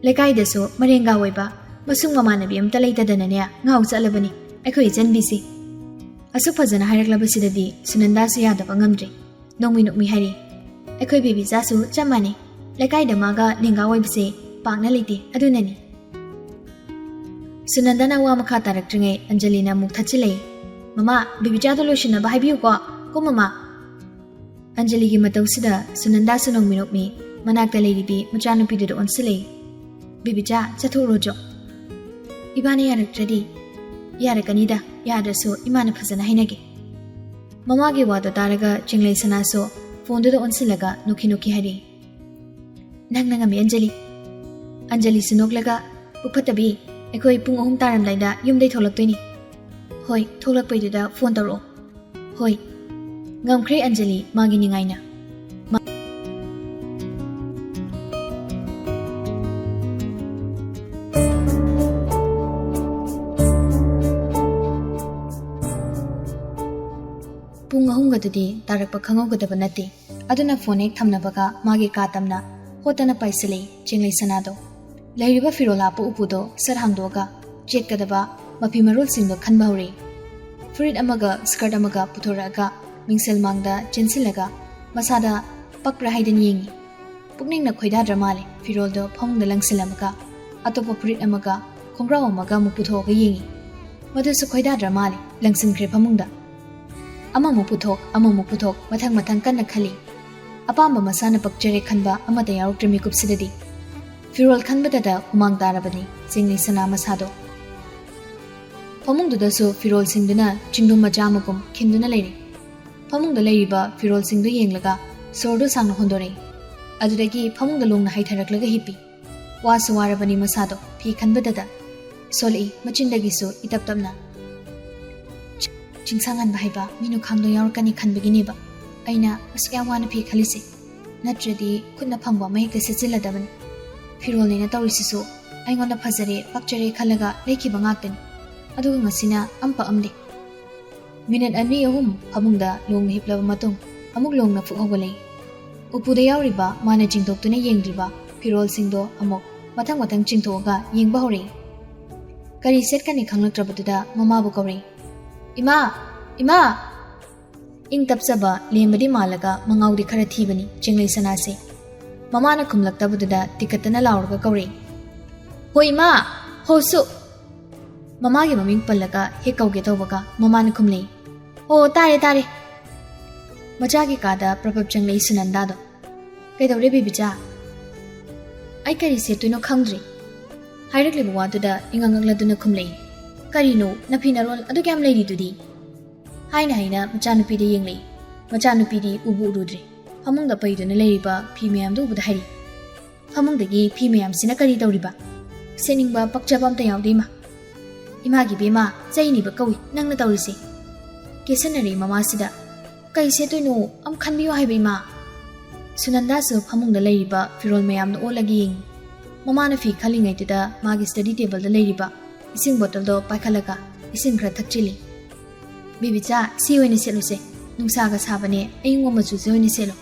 ꯂꯩꯀꯥꯏꯗꯁꯨ ꯃꯔꯦꯡꯒ ꯑꯣꯏꯕ ꯃꯁꯨꯡ ꯃꯃꯥꯟꯅꯕꯤ ꯑꯝꯇ ꯂꯩꯇꯗꯅꯅꯦ ꯉꯥꯎ ꯆꯠꯂꯕꯅꯤ ꯑꯩꯈꯣꯏ ꯏꯆꯟꯕꯤꯁꯤ"꯫ ꯑꯁꯨꯛ ꯐꯖꯅ ꯍꯥꯏꯔꯛꯂꯕꯁꯤꯗꯗꯤ ꯁꯨꯅꯟꯗꯥꯁꯨ ꯌꯥꯗꯕ ꯉꯝꯗ꯭ꯔꯦ꯫ ꯅꯣꯡꯃꯤ ꯅꯣꯡꯃꯤ ꯍꯥꯏꯔꯤ, "ꯑꯩꯈꯣꯏ ꯕꯦꯕꯤꯆꯥꯁꯨ ꯆꯞ ꯃꯥꯟꯅꯩ꯫ ꯂꯩꯀꯥꯏꯗ ꯃꯥꯒ ꯂꯦꯡꯒꯥ ꯑꯣꯏꯕꯁꯦ ꯄꯥꯛꯅ ꯂꯩꯇꯦ, ꯑꯗꯨꯅꯅꯤ"꯫ ꯁꯨꯅꯟꯗꯥꯅ ꯋꯥ ꯃꯈꯥ ꯇꯥꯔꯛꯇ꯭ꯔꯤꯉꯩ ꯑꯟꯖꯂꯤꯅ ꯑꯃꯨꯛ ꯊꯠꯆꯤꯜꯂꯛꯏ, "ꯃꯃꯥ, ꯕꯦꯕꯤꯆꯥꯗꯣ ꯂꯣꯏꯁꯤꯟꯅꯕ ꯍꯥꯏꯕꯤꯌꯨꯀꯣ꯫ ꯀꯣ ꯃꯃꯥ"꯫ ꯑꯟꯖꯂꯤꯒꯤ ꯃꯇꯧꯁꯤꯗ ꯁꯨꯅꯟꯗꯥꯁꯨ ꯅꯣꯡꯃꯤ ꯅꯣꯡꯃꯤ ꯃꯅꯥꯛꯇ ꯂꯩꯔꯤꯕꯤ ꯃꯆꯥꯅꯨꯄꯤꯗꯨꯗ ꯑꯣꯟꯁꯤꯜꯂꯛꯏ꯫ "ꯕꯦꯕꯤꯆꯥ, ꯆꯠꯊꯣꯛꯎꯔꯣ ꯆꯣ꯫ ꯏꯕꯥꯅꯤ ꯌꯥꯔꯛꯇ꯭ꯔꯗꯤ"꯫ "ꯌꯥꯔꯛꯀꯅꯤꯗ, ꯌꯥꯗ꯭ꯔꯁꯨ ꯏꯃꯥꯅ ꯐꯖꯅ ꯍꯥꯏꯅꯒꯦ"꯫ ꯃꯃꯥꯒꯤ ꯋꯥꯗꯣ ꯇꯥꯔꯒ ꯆꯤꯡꯂꯩ ꯁꯅꯥꯁꯨ ꯐꯣꯟꯗꯨꯗ ꯑꯣꯟꯁꯤꯜꯂꯒ ꯅꯣꯛꯈꯤ ꯅꯣꯛꯈꯤ ꯍꯥꯏꯔꯤ, "ꯅꯪꯅ ꯉꯝꯃꯤ, ꯑꯟꯖꯂꯤ"꯫ ꯑꯟꯖꯂꯤꯁꯨ ꯅꯣꯛꯂꯒ, "ꯄꯨ ꯐꯠꯇꯕꯤ, ꯑꯩꯈꯣꯏ ꯄꯨꯡ ꯑꯍꯨꯝ ꯇꯥꯔꯝꯗꯥꯏꯗ ꯌꯨꯝꯗꯩ ꯊꯣꯛꯂꯛꯇꯣꯏꯅꯤ꯫ ꯍꯣꯏ, ꯊꯣꯛꯂꯛꯄꯩꯗꯨꯗ ꯐꯣꯟ ꯇꯧꯔꯛꯑꯣ"꯫ "ꯍꯣꯏ"꯫ ꯉꯝꯈ꯭ꯔꯦ ꯑꯟꯖꯂꯤ ꯃꯥꯒꯤ ꯅꯤꯡꯉꯥꯏꯅ꯫ ꯃꯥ-, ꯄꯨꯡ ꯑꯍꯨꯝꯒꯗꯨꯗꯤ ꯇꯥꯔꯛꯄ ꯈꯪꯍꯧꯒꯗꯕ ꯅꯠꯇꯦ꯫ ꯑꯗꯨꯅ ꯐꯣꯟ ꯍꯦꯛ ꯊꯝꯅꯕꯒ ꯃꯥꯒꯤ ꯀꯥ ꯇꯝꯅ ꯍꯣꯠꯇꯅ ꯄꯥꯏꯁꯤꯜꯂꯛꯏ ꯆꯤꯡꯂꯩ ꯁꯅꯥꯗꯣ꯫ ꯂꯩꯔꯤꯕ ꯐꯤꯔꯣꯜ ꯍꯥꯞꯄ ꯎꯄꯨꯗꯣ ꯁꯠ ꯍꯥꯡꯗꯣꯛꯑꯒ ꯆꯦꯠꯀꯗꯕ ꯃꯐꯤ ꯃꯔꯣꯜꯁꯤꯡꯗꯣ ꯈꯟꯕ ꯍꯧꯔꯛꯏ꯫ ꯐꯨꯔꯤꯠ ꯑꯃꯒ ꯁ꯭ꯀꯔꯠ ꯑꯃꯒ ꯄꯨꯊꯣꯔꯛꯑꯒ ꯃꯤꯡꯁꯦꯜ ꯃꯥꯡꯗ ꯆꯦꯟꯁꯤꯜꯂꯒ ꯃꯁꯥꯗ ꯄꯛꯄ꯭ꯔꯥ ꯍꯥꯏꯗꯅ ꯌꯦꯡꯉꯤ꯫ ꯄꯨꯛꯅꯤꯡꯅ ꯈꯣꯏꯗꯥꯗ꯭ꯔ ꯃꯥꯜꯂꯦ꯫ ꯐꯤꯔꯣꯜꯗꯣ ꯐꯃꯨꯡꯗ ꯂꯪꯁꯤꯜꯂꯝꯃꯒ ꯑꯇꯣꯞꯄ ꯐꯨꯔꯤꯠ ꯑꯃꯒ ꯈꯣꯡꯒ꯭ꯔꯥꯎ ꯑꯃꯒ ꯑꯃꯨꯛ ꯄꯨꯊꯣꯛꯑꯒ ꯌꯦꯡꯉꯤ꯫ ꯃꯗꯨꯁꯨ ꯈꯣꯏꯗꯥꯗ꯭ꯔ ꯃꯥꯜꯂꯦ, ꯂꯪꯁꯤꯟꯈ꯭ꯔꯦ ꯐꯃꯨꯡꯗ꯫ ꯑꯃꯃꯨꯛ ꯄꯨꯊꯣꯛ, ꯑꯃꯃꯨꯛ ꯄꯨꯊꯣꯛ, ꯃꯊꯪ ꯃꯊꯪ ꯀꯟꯅ ꯈꯜꯂꯤ꯫ ꯑꯄꯥꯝꯕ ꯃꯁꯥꯅ ꯄꯛꯆꯔꯦ ꯈꯟꯕ ꯑꯃꯠꯇ ꯌꯥꯎꯔꯛꯇ꯭ꯔꯦ ꯃꯤꯀꯨꯞꯁꯤꯗꯗꯤ꯫ ꯐꯤꯔꯣꯜ ꯈꯟꯕꯗꯇ ꯍꯨꯃꯥꯡ ꯇꯥꯔꯕꯅꯤ ꯆꯤꯡꯂꯩ ꯁꯅꯥ ꯃꯁꯥꯗꯣ꯫ ꯐꯃꯨꯡꯗꯨꯗꯁꯨ ꯐꯤꯔꯣꯜꯁꯤꯡꯗꯨꯅ ꯆꯤꯡꯗꯨꯝ ꯃꯆꯥ ꯑꯃꯒꯨꯝ ꯈꯤꯟꯗꯨꯅ ꯂꯩꯔꯦ꯫ ꯐꯃꯨꯡꯗ ꯂꯩꯔꯤꯕ ꯐꯤꯔꯣꯜꯁꯤꯡꯗꯨ ꯌꯦꯡꯂꯒ ꯁꯣꯔꯗꯨ ꯁꯥꯡꯅ ꯍꯣꯟꯗꯣꯔꯛꯏ꯫ ꯑꯗꯨꯗꯒꯤ ꯐꯃꯨꯡꯗ ꯂꯣꯡꯅ ꯍꯩꯊꯔꯛꯂꯒ ꯍꯤꯞꯄꯤ꯫ ꯋꯥꯁꯨ ꯋꯥꯔꯕꯅꯤ ꯃꯁꯥꯗꯣ ꯐꯤ ꯈꯟꯕꯗꯗ꯫ ꯁꯣꯜꯂꯛꯏ ꯃꯆꯤꯟꯗꯒꯤꯁꯨ ꯏꯇꯞ ꯇꯞꯅ꯫ ꯆꯤꯡꯁꯥꯡꯍꯟꯕ ꯍꯩꯕ ꯃꯤꯅꯨꯈꯥꯡꯗꯣ ꯌꯥꯎꯔꯛꯀꯅꯤ ꯈꯟꯕꯒꯤꯅꯦꯕ ꯑꯩꯅ ꯑꯁꯨꯛ ꯌꯥꯝ ꯋꯥꯅ ꯐꯤ ꯈꯜꯂꯤꯁꯦ꯫ ꯅꯠꯇ꯭ꯔꯗꯤ ꯈꯨꯠꯅ ꯐꯪꯕ ꯑꯃ ꯍꯦꯛꯇ ꯁꯦꯠꯆꯤꯜꯂꯗꯕꯅꯤ꯫ ꯐꯤꯔꯣꯜꯅꯦꯅ ꯇꯧꯔꯤꯁꯤꯁꯨ ꯑꯩꯉꯣꯟꯗ ꯐꯖꯔꯦ, ꯄꯛꯆꯔꯦ ꯈꯜꯂꯒ ꯂꯩꯈꯤꯕ ꯉꯥꯛꯇꯅꯤ꯫ ꯑꯗꯨꯒ ꯉꯁꯤꯅ ꯑꯝ ꯄꯛꯑꯝꯗꯦ꯫ ꯃꯤꯅꯠ ꯑꯅꯤ ꯑꯍꯨꯝ ꯐꯃꯨꯡꯗ ꯂꯣꯡꯅ ꯍꯤꯞꯂꯕ ꯃꯇꯨꯡ ꯑꯃꯨꯛ ꯂꯣꯡꯅ ꯐꯨꯛ ꯍꯧꯒꯠꯂꯛꯏ꯫ ꯎꯄꯨꯗ ꯌꯥꯎꯔꯤꯕ ꯃꯥꯅ ꯆꯤꯡꯊꯣꯛꯇꯨꯅ ꯌꯦꯡꯗ꯭ꯔꯤꯕ ꯐꯤꯔꯣꯜꯁꯤꯡꯗꯣ ꯑꯃꯨꯛ ꯃꯊꯪ ꯃꯊꯪ ꯆꯤꯡꯊꯣꯛꯑꯒ ꯌꯦꯡꯕ ꯍꯧꯔꯛꯏ꯫ ꯀꯔꯤ ꯁꯦꯠꯀꯅꯤ ꯈꯪꯂꯛꯇ꯭ꯔꯕꯗꯨꯗ ꯃꯃꯥꯕꯨ ꯀꯧꯔꯛꯏ꯫ "ꯏꯃꯥ! ꯏꯃꯥ!" ꯏꯪ ꯇꯞꯆꯕ ꯂꯦꯝꯕꯗꯤ ꯃꯥꯜꯂꯒ ꯃꯉꯥꯎꯗꯤ ꯈꯔ ꯊꯤꯕꯅꯤ ꯆꯤꯡꯂꯩ ꯁꯅꯥꯁꯦ꯫ ꯃꯃꯥꯅ ꯈꯨꯝꯂꯛꯇꯕꯗꯨꯗ ꯇꯤꯀꯠꯇꯅ ꯂꯥꯎꯔꯒ ꯀꯧꯔꯛꯏ꯫ "ꯍꯣ ꯏꯃꯥ! ꯍꯣꯁꯨ!" ꯃꯃꯥꯒꯤ ꯃꯃꯤꯡ ꯄꯜꯂꯒ ꯍꯦꯛ ꯀꯧꯒꯦ ꯇꯧꯕꯒ ꯃꯃꯥꯅ ꯈꯨꯝꯂꯛꯏ꯫ "ꯑꯣ, ꯇꯥꯔꯦ, ꯇꯥꯔꯦ!" ꯃꯆꯥꯒꯤ ꯀꯥꯗ ꯄ꯭ꯔꯞ ꯄ꯭ꯔꯞ ꯆꯪꯂꯛꯏ ꯁꯨꯅꯟꯗꯥꯗꯣ꯫ "ꯀꯩꯗꯧꯔꯦ ꯕꯦꯕꯤꯆꯥ?" "ꯑꯩ ꯀꯔꯤ ꯁꯦꯠꯇꯣꯏꯅꯣ ꯈꯪꯗ꯭ꯔꯤ꯫" ꯍꯥꯏꯔꯛꯂꯤꯕ ꯋꯥꯗꯨꯗ ꯏꯉꯛ ꯉꯛꯂꯗꯨꯅ ꯈꯨꯝꯂꯛꯏ꯫ "ꯀꯔꯤꯅꯣ, ꯅꯐꯤ ꯅꯔꯣꯜ ꯑꯗꯨꯛ ꯌꯥꯝ ꯂꯩꯔꯤꯗꯨꯗꯤ?" ꯍꯥꯏꯅ ꯍꯥꯏꯅ ꯃꯆꯥꯅꯨꯄꯤꯗ ꯌꯦꯡꯂꯛꯏ꯫ ꯃꯆꯥꯅꯨꯄꯤꯗꯤ ꯎꯕꯨ ꯎꯔꯨꯗ꯭ꯔꯦ꯫ ꯐꯃꯨꯡꯗ ꯄꯩꯗꯨꯅ ꯂꯩꯔꯤꯕ ꯐꯤ ꯃꯌꯥꯝꯗꯨ ꯎꯕꯗ ꯍꯥꯏꯔꯤ꯫ "ꯐꯃꯨꯡꯗꯒꯤ ꯐꯤ ꯃꯌꯥꯝꯁꯤꯅ ꯀꯔꯤ ꯇꯧꯔꯤꯕ? ꯁꯦꯠꯅꯤꯡꯕ ꯄꯛꯆꯕ ꯑꯝꯇ ꯌꯥꯎꯗꯦ ꯏꯃꯥ꯫" "ꯏꯃꯥꯒꯤ ꯕꯦꯝꯃ, ꯆꯩꯅꯤꯕ ꯀꯧꯏ ꯅꯪꯅ ꯇꯧꯔꯤꯁꯦ꯫" ꯀꯦꯁꯟꯅꯔꯦ ꯃꯃꯥꯁꯤꯗ꯫ "ꯀꯩ ꯁꯦꯠꯇꯣꯏꯅꯣ? ꯑꯝ ꯈꯟꯕꯤꯌꯨ ꯍꯥꯏꯕ ꯏꯃꯥ꯫" ꯁꯨꯅꯟꯗꯥꯁꯨ ꯐꯃꯨꯡꯗ ꯂꯩꯔꯤꯕ ꯐꯤꯔꯣꯜ ꯃꯌꯥꯝꯗꯣ ꯑꯣꯜꯂꯒ ꯌꯦꯡꯉꯤ꯫ ꯃꯃꯥꯅ ꯐꯤ ꯈꯜꯂꯤꯉꯩꯗꯨꯗ ꯃꯥꯒꯤ ꯁ꯭ꯇꯗꯤ ꯇꯦꯕꯜꯗ ꯂꯩꯔꯤꯕ ꯏꯁꯤꯡ ꯕꯣꯇꯜꯗꯣ ꯄꯥꯏꯈꯠꯂꯒ ꯏꯁꯤꯡ ꯈꯔ ꯊꯛꯆꯤꯜꯂꯤ꯫ "ꯕꯦꯕꯤꯆꯥ, ꯁꯤ ꯑꯣꯏꯅ ꯁꯦꯠꯂꯨꯁꯦ꯫ ꯅꯨꯡꯁꯥꯒ ꯁꯥꯕꯅꯦ, ꯑꯌꯤꯡꯕ ꯃꯆꯨꯁꯦ ꯑꯣꯏꯅ ꯁꯦꯠꯂꯣ꯫"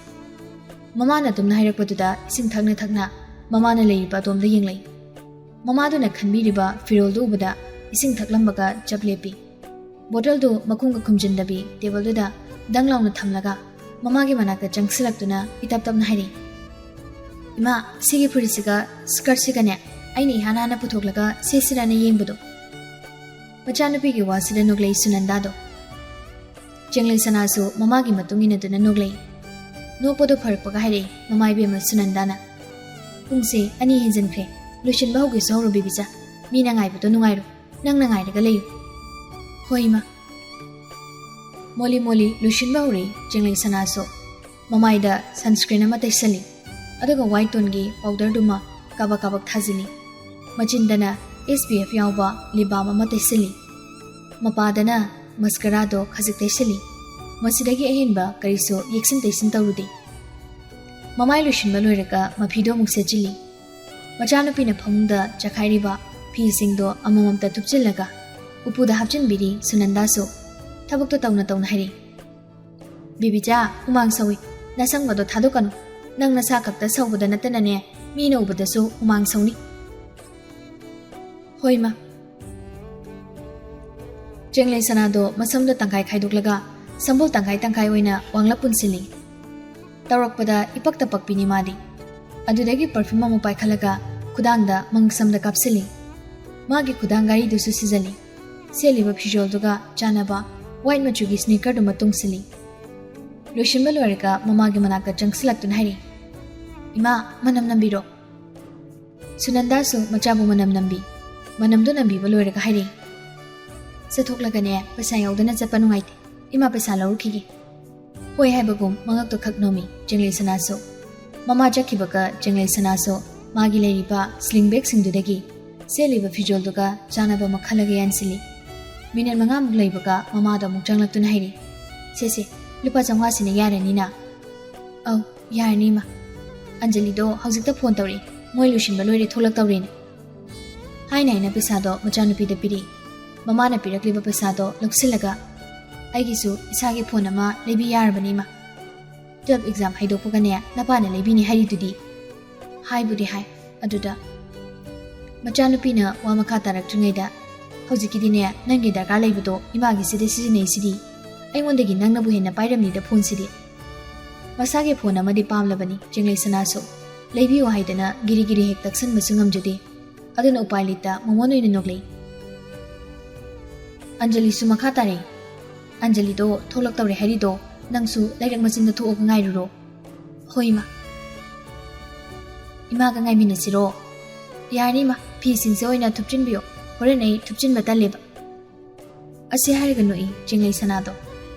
ꯃꯃꯥꯅ ꯑꯗꯨꯝꯅ ꯍꯥꯏꯔꯛꯄꯗꯨꯗ ꯏꯁꯤꯡ ꯊꯛꯅ ꯊꯛꯅ ꯃꯃꯥꯅ ꯂꯩꯔꯤꯕ ꯑꯗꯣꯝꯗ ꯌꯦꯡꯂꯛꯏ꯫ ꯃꯃꯥꯗꯨꯅ ꯈꯟꯕꯤꯔꯤꯕ ꯐꯤꯔꯣꯜꯗꯨ ꯎꯕꯗ ꯏꯁꯤꯡ ꯊꯛꯂꯝꯕꯒ ꯆꯞ ꯂꯦꯞꯄꯤ꯫ ꯕꯣꯇꯜꯗꯨ ꯃꯈꯨꯝꯒ ꯈꯨꯝꯖꯤꯟꯗꯕꯤ ꯇꯦꯕꯜꯗꯨꯗ ꯗꯪ ꯂꯥꯎꯅ ꯊꯝꯂꯒ ꯃꯃꯥꯒꯤ ꯃꯅꯥꯛꯇ ꯆꯪꯁꯤꯜꯂꯛꯇꯨꯅ ꯏꯇꯞ ꯇꯞꯅ ꯍꯥꯏꯔꯛꯏ, "ꯏꯃꯥ, ꯁꯤꯒꯤ ꯐꯨꯔꯤꯠꯁꯤꯒ ꯁ꯭ꯀꯔꯠꯁꯤꯒꯅꯦ ꯑꯩꯅ ꯏꯍꯥꯟ ꯍꯥꯟꯅ ꯄꯨꯊꯣꯛꯂꯒ ꯁꯦꯠꯁꯤꯔꯅ ꯌꯦꯡꯕꯗꯣ꯫" ꯃꯆꯥꯅꯨꯄꯤꯒꯤ ꯋꯥꯁꯤꯗ ꯅꯣꯛꯂꯛꯏ ꯁꯨꯅꯟꯗꯥꯗꯣ꯫ ꯆꯦꯡꯂꯩ ꯁꯅꯥꯁꯨ ꯃꯃꯥꯒꯤ ꯃꯇꯨꯡ ꯏꯟꯅꯗꯨꯅ ꯅꯣꯛꯂꯛꯏ꯫ ꯅꯣꯛꯄꯗꯣ ꯐꯔꯛꯄꯒ ꯍꯥꯏꯔꯛꯏ ꯃꯃꯥ ꯏꯕꯦꯝꯃ ꯁꯨꯅꯟꯗꯥꯅ, "ꯄꯨꯡꯁꯦ ꯑꯅꯤ ꯍꯦꯟꯖꯤꯟꯈ꯭ꯔꯦ, ꯂꯣꯏꯁꯤꯟꯕ ꯍꯧꯒꯦꯁꯨ ꯍꯧꯔꯣ ꯕꯤꯕꯤꯆꯥ, ꯃꯤꯅ ꯉꯥꯏꯕꯗꯣ ꯅꯨꯡꯉꯥꯏꯔꯣꯏ, ꯅꯪꯅ ꯉꯥꯏꯔꯒ ꯂꯩꯌꯨ꯫" "ꯍꯣꯏ ꯏꯃꯥ꯫" ꯃꯣꯂꯤ ꯃꯣꯂꯤ ꯂꯣꯏꯁꯤꯟꯕ ꯍꯧꯔꯛꯏ ꯆꯦꯡꯂꯩ ꯁꯅꯥꯁꯨ꯫ ꯃꯃꯥꯏꯗ sunscreen ꯑꯃ ꯇꯩꯁꯜꯂꯤ, ꯑꯗꯨꯒ white toneꯒꯤ powderꯗꯨꯃ ꯀꯥꯕꯛ ꯀꯥꯕꯛ ꯊꯥꯖꯤꯜꯂꯤ꯫ ꯃꯆꯤꯟꯗꯅ S P F ꯌꯥꯎꯕ lip balm ꯑꯃ ꯇꯩꯁꯜꯂꯤ꯫ ꯃꯄꯥꯗꯅ mascaraꯗꯣ ꯈꯖꯤꯛ ꯇꯩꯁꯜꯂꯤ꯫ ꯃꯁꯤꯗꯒꯤ ꯑꯍꯦꯟꯕ ꯀꯔꯤꯁꯨ ꯌꯦꯛꯁꯤꯟ ꯇꯩꯁꯤꯟ ꯇꯧꯔꯨꯗꯦ꯫ ꯃꯃꯥꯏ ꯂꯣꯏꯁꯤꯟꯕ ꯂꯣꯏꯔꯒ ꯃꯐꯤꯗꯣ ꯑꯃꯨꯛ ꯁꯦꯠꯆꯤꯜꯂꯤ꯫ ꯃꯆꯥꯅꯨꯄꯤꯅ ꯐꯃꯨꯡꯗ ꯆꯈꯥꯏꯔꯤꯕ ꯐꯤꯁꯤꯡꯗꯣ ꯑꯃꯃꯝꯇ ꯊꯨꯞꯆꯤꯜꯂꯒ ꯎꯄꯨꯗ ꯍꯥꯞꯆꯤꯟꯕꯤꯔꯤ ꯁꯨꯅꯟꯗꯥꯁꯨ꯫ ꯊꯕꯛꯇꯣ ꯇꯧꯅ ꯇꯧꯅ ꯍꯥꯏꯔꯤ, "ꯕꯤꯕꯤꯆꯥ, ꯍꯨꯃꯥꯡ ꯁꯧꯏ꯫ ꯅꯁꯝꯒꯗꯣ ꯊꯥꯗꯣꯛꯀꯅꯨ꯫ ꯅꯪ ꯅꯁꯥ ꯈꯛꯇ ꯁꯧꯕꯗ ꯅꯠꯇꯅꯅꯦ, ꯃꯤꯅ ꯎꯕꯗꯁꯨ ꯍꯨꯃꯥꯡ ꯁꯧꯅꯤ꯫" "ꯍꯣꯏ, ꯃꯥ꯫" ꯆꯦꯡꯂꯩ ꯁꯅꯥꯗꯣ ꯃꯁꯝꯗꯣ ꯇꯪꯈꯥꯏ ꯈꯥꯏꯗꯣꯛꯂꯒ ꯁꯝꯕꯨꯜ ꯇꯪꯈꯥꯏ ꯇꯪꯈꯥꯏ ꯑꯣꯏꯅ ꯋꯥꯡꯂꯞ ꯄꯨꯟꯁꯤꯜꯂꯤ꯫ ꯇꯧꯔꯛꯄꯗ ꯏꯄꯛꯇ ꯄꯛꯄꯤꯅꯤ ꯃꯥꯗꯤ꯫ ꯑꯗꯨꯗꯒꯤ perfume ꯑꯃꯨꯛ ꯄꯥꯏꯈꯠꯂꯒ ꯈꯨꯗꯥꯡꯗ ꯃꯪꯁꯝꯗ ꯀꯥꯞꯁꯤꯜꯂꯤ꯫ ꯃꯥꯒꯤ ꯈꯨꯗꯥꯡ ꯘꯥꯔꯤꯗꯨꯁꯨ ꯁꯤꯖꯜꯂꯤ꯫ ꯁꯦꯠꯂꯤꯕ ꯐꯤꯖꯣꯜꯗꯨꯒ ꯆꯥꯟꯅꯕ white ꯃꯆꯨꯒꯤ sneakerꯗꯨꯃ ꯇꯣꯡꯁꯤꯜꯂꯤ꯫ ꯂꯣꯏꯁꯤꯟꯕ ꯂꯣꯏꯔꯒ ꯃꯃꯥꯒꯤ ꯃꯅꯥꯛꯇ ꯆꯪꯁꯤꯜꯂꯛꯇꯨꯅ ꯍꯥꯏꯔꯤ, "ꯏꯃꯥ, ꯃꯅꯝ ꯅꯝꯕꯤꯔꯣ꯫" ꯁꯨꯅꯟꯗꯥꯁꯨ ꯃꯆꯥꯕꯨ ꯃꯅꯝ ꯅꯝꯕꯤ꯫ ꯃꯅꯝꯗꯨ ꯅꯝꯕꯤꯕ ꯂꯣꯏꯔꯒ ꯍꯥꯏꯔꯤ, "ꯆꯠꯊꯣꯛꯂꯒꯅꯦ, ꯄꯩꯁꯥ ꯌꯥꯎꯗꯅ ꯆꯠꯄ ꯅꯨꯡꯉꯥꯏꯇꯦ꯫ ꯏꯃꯥ ꯄꯩꯁꯥ ꯂꯧꯔꯨꯈꯤꯒꯦ꯫" ꯍꯣꯏ ꯍꯥꯏꯕꯒꯨꯝ ꯃꯉꯛꯇꯣ ꯈꯛ ꯅꯣꯝꯃꯤ ꯆꯦꯡꯂꯩ ꯁꯅꯥꯁꯨ꯫ ꯃꯃꯥ ꯆꯠꯈꯤꯕꯒ ꯆꯦꯡꯂꯩ ꯁꯅꯥꯁꯨ ꯃꯥꯒꯤ ꯂꯩꯔꯤꯕ sling bagꯁꯤꯡꯗꯨꯗꯒꯤ ꯁꯦꯠꯂꯤꯕ ꯐꯤꯖꯣꯜꯗꯨꯒ ꯆꯥꯟꯅꯕ ꯑꯃ ꯈꯜꯂꯒ ꯌꯥꯟꯁꯤꯜꯂꯤ꯫ ꯃꯤꯅꯤꯠ ꯃꯉꯥꯃꯨꯛ ꯂꯩꯕꯒ ꯃꯃꯥꯗꯣ ꯑꯃꯨꯛ ꯆꯪꯂꯛꯇꯨꯅ ꯍꯥꯏꯔꯤ, "ꯁꯦ ꯁꯦ, ꯂꯨꯄꯥ ꯆꯥꯝꯃꯉꯥꯁꯤꯅ ꯌꯥꯔꯅꯤꯅ?" "ꯑꯧ, ꯌꯥꯔꯅꯤ, ꯏꯃꯥ꯫" "ꯑꯟꯖꯂꯤꯗꯣ ꯍꯧꯖꯤꯛꯇ phone ꯇꯧꯔꯛꯏ, ꯃꯣꯏ ꯂꯣꯏꯁꯤꯟꯕ ꯂꯣꯏꯔꯦ, ꯊꯣꯛꯂꯛꯇꯧꯔꯦꯅ꯫" ꯍꯥꯏꯅ ꯍꯥꯏꯅ ꯄꯩꯁꯥꯗꯣ ꯃꯆꯥꯅꯨꯄꯤꯗ ꯄꯤꯔꯤ꯫ ꯃꯃꯥꯅ ꯄꯤꯔꯛꯂꯤꯕ ꯄꯩꯁꯥꯗꯣ ꯂꯧꯁꯤꯜꯂꯒ, "ꯑꯩꯒꯤꯁꯨ ꯏꯁꯥꯒꯤ phone ꯑꯃ ꯂꯩꯕꯤ ꯌꯥꯔꯕꯅꯤ, ꯏꯃꯥ꯫ Twelve exam ꯍꯥꯏꯗꯣꯛꯄꯒꯅꯦ, ꯅꯄꯥꯅ ꯂꯩꯕꯤꯅꯤ ꯍꯥꯏꯔꯤꯗꯨꯗꯤ꯫" ꯍꯥꯏꯕꯨꯗꯤ ꯍꯥꯏ, ꯑꯗꯨꯗ ꯃꯆꯥꯅꯨꯄꯤꯅ ꯋꯥ ꯃꯈꯥ ꯇꯥꯔꯛꯇ꯭ꯔꯤꯉꯩꯗ, "ꯍꯧꯖꯤꯛꯀꯤꯗꯤꯅꯦ, ꯅꯪꯒꯤ ꯗꯔꯀꯥꯔ ꯂꯩꯕꯗꯣ ꯏꯃꯥꯒꯤꯁꯤꯗ ꯁꯤꯖꯤꯟꯅꯩꯁꯤꯗꯤ꯫ ꯑꯩꯉꯣꯟꯗꯒꯤ ꯅꯪꯅꯕꯨ ꯍꯦꯟꯅ ꯄꯥꯏꯔꯝꯅꯤꯗ phoneꯁꯤꯗꯤ꯫" ꯃꯁꯥꯒꯤ phone ꯑꯃꯗꯤ ꯄꯥꯝꯂꯕꯅꯤ ꯆꯦꯡꯂꯩ ꯁꯅꯥꯁꯨ꯫ ꯂꯩꯕꯤꯌꯨ ꯍꯥꯏꯗꯅ ꯒꯤꯔꯤ ꯒꯤꯔꯤ ꯍꯦꯛ ꯇꯛꯁꯟꯕꯁꯨ ꯉꯝꯖꯗꯦ꯫ ꯑꯗꯨꯅ ꯎꯄꯥꯏ ꯂꯩꯇ ꯃꯉꯣꯟ ꯑꯣꯏꯅ ꯅꯣꯛꯂꯛꯏ꯫ ꯑꯟꯖꯂꯤꯁꯨ ꯃꯈꯥ ꯇꯥꯔꯛꯏ, ꯑꯟꯖꯂꯤꯗꯣ ꯊꯣꯛꯂꯛꯇꯧꯔꯦ ꯍꯥꯏꯔꯤꯗꯣ, ꯅꯪꯁꯨ ꯂꯩꯔꯛ ꯃꯆꯤꯟꯗ ꯊꯣꯛꯑꯒ ꯉꯥꯏꯔꯨꯔꯣ꯫ ꯍꯣꯏ, ꯏꯃꯥ꯫ ꯏꯃꯥꯒ ꯉꯥꯏꯃꯤꯟꯅꯁꯤꯔꯣ? ꯌꯥꯔꯅꯤ, ꯏꯃꯥ꯫ ꯐꯤꯁꯤꯡꯁꯦ ꯑꯣꯏꯅ ꯊꯨꯞꯆꯤꯟꯕꯤꯌꯣ꯫ ꯍꯣꯔꯦꯟ ꯑꯩ ꯊꯨꯞꯆꯤꯟꯕ ꯇꯜꯂꯦꯕ꯫ ꯑꯁꯤ ꯍꯥꯏꯔꯒ ꯅꯣꯛꯏ ꯆꯤꯡꯂꯩ ꯁꯅꯥꯗꯣ꯫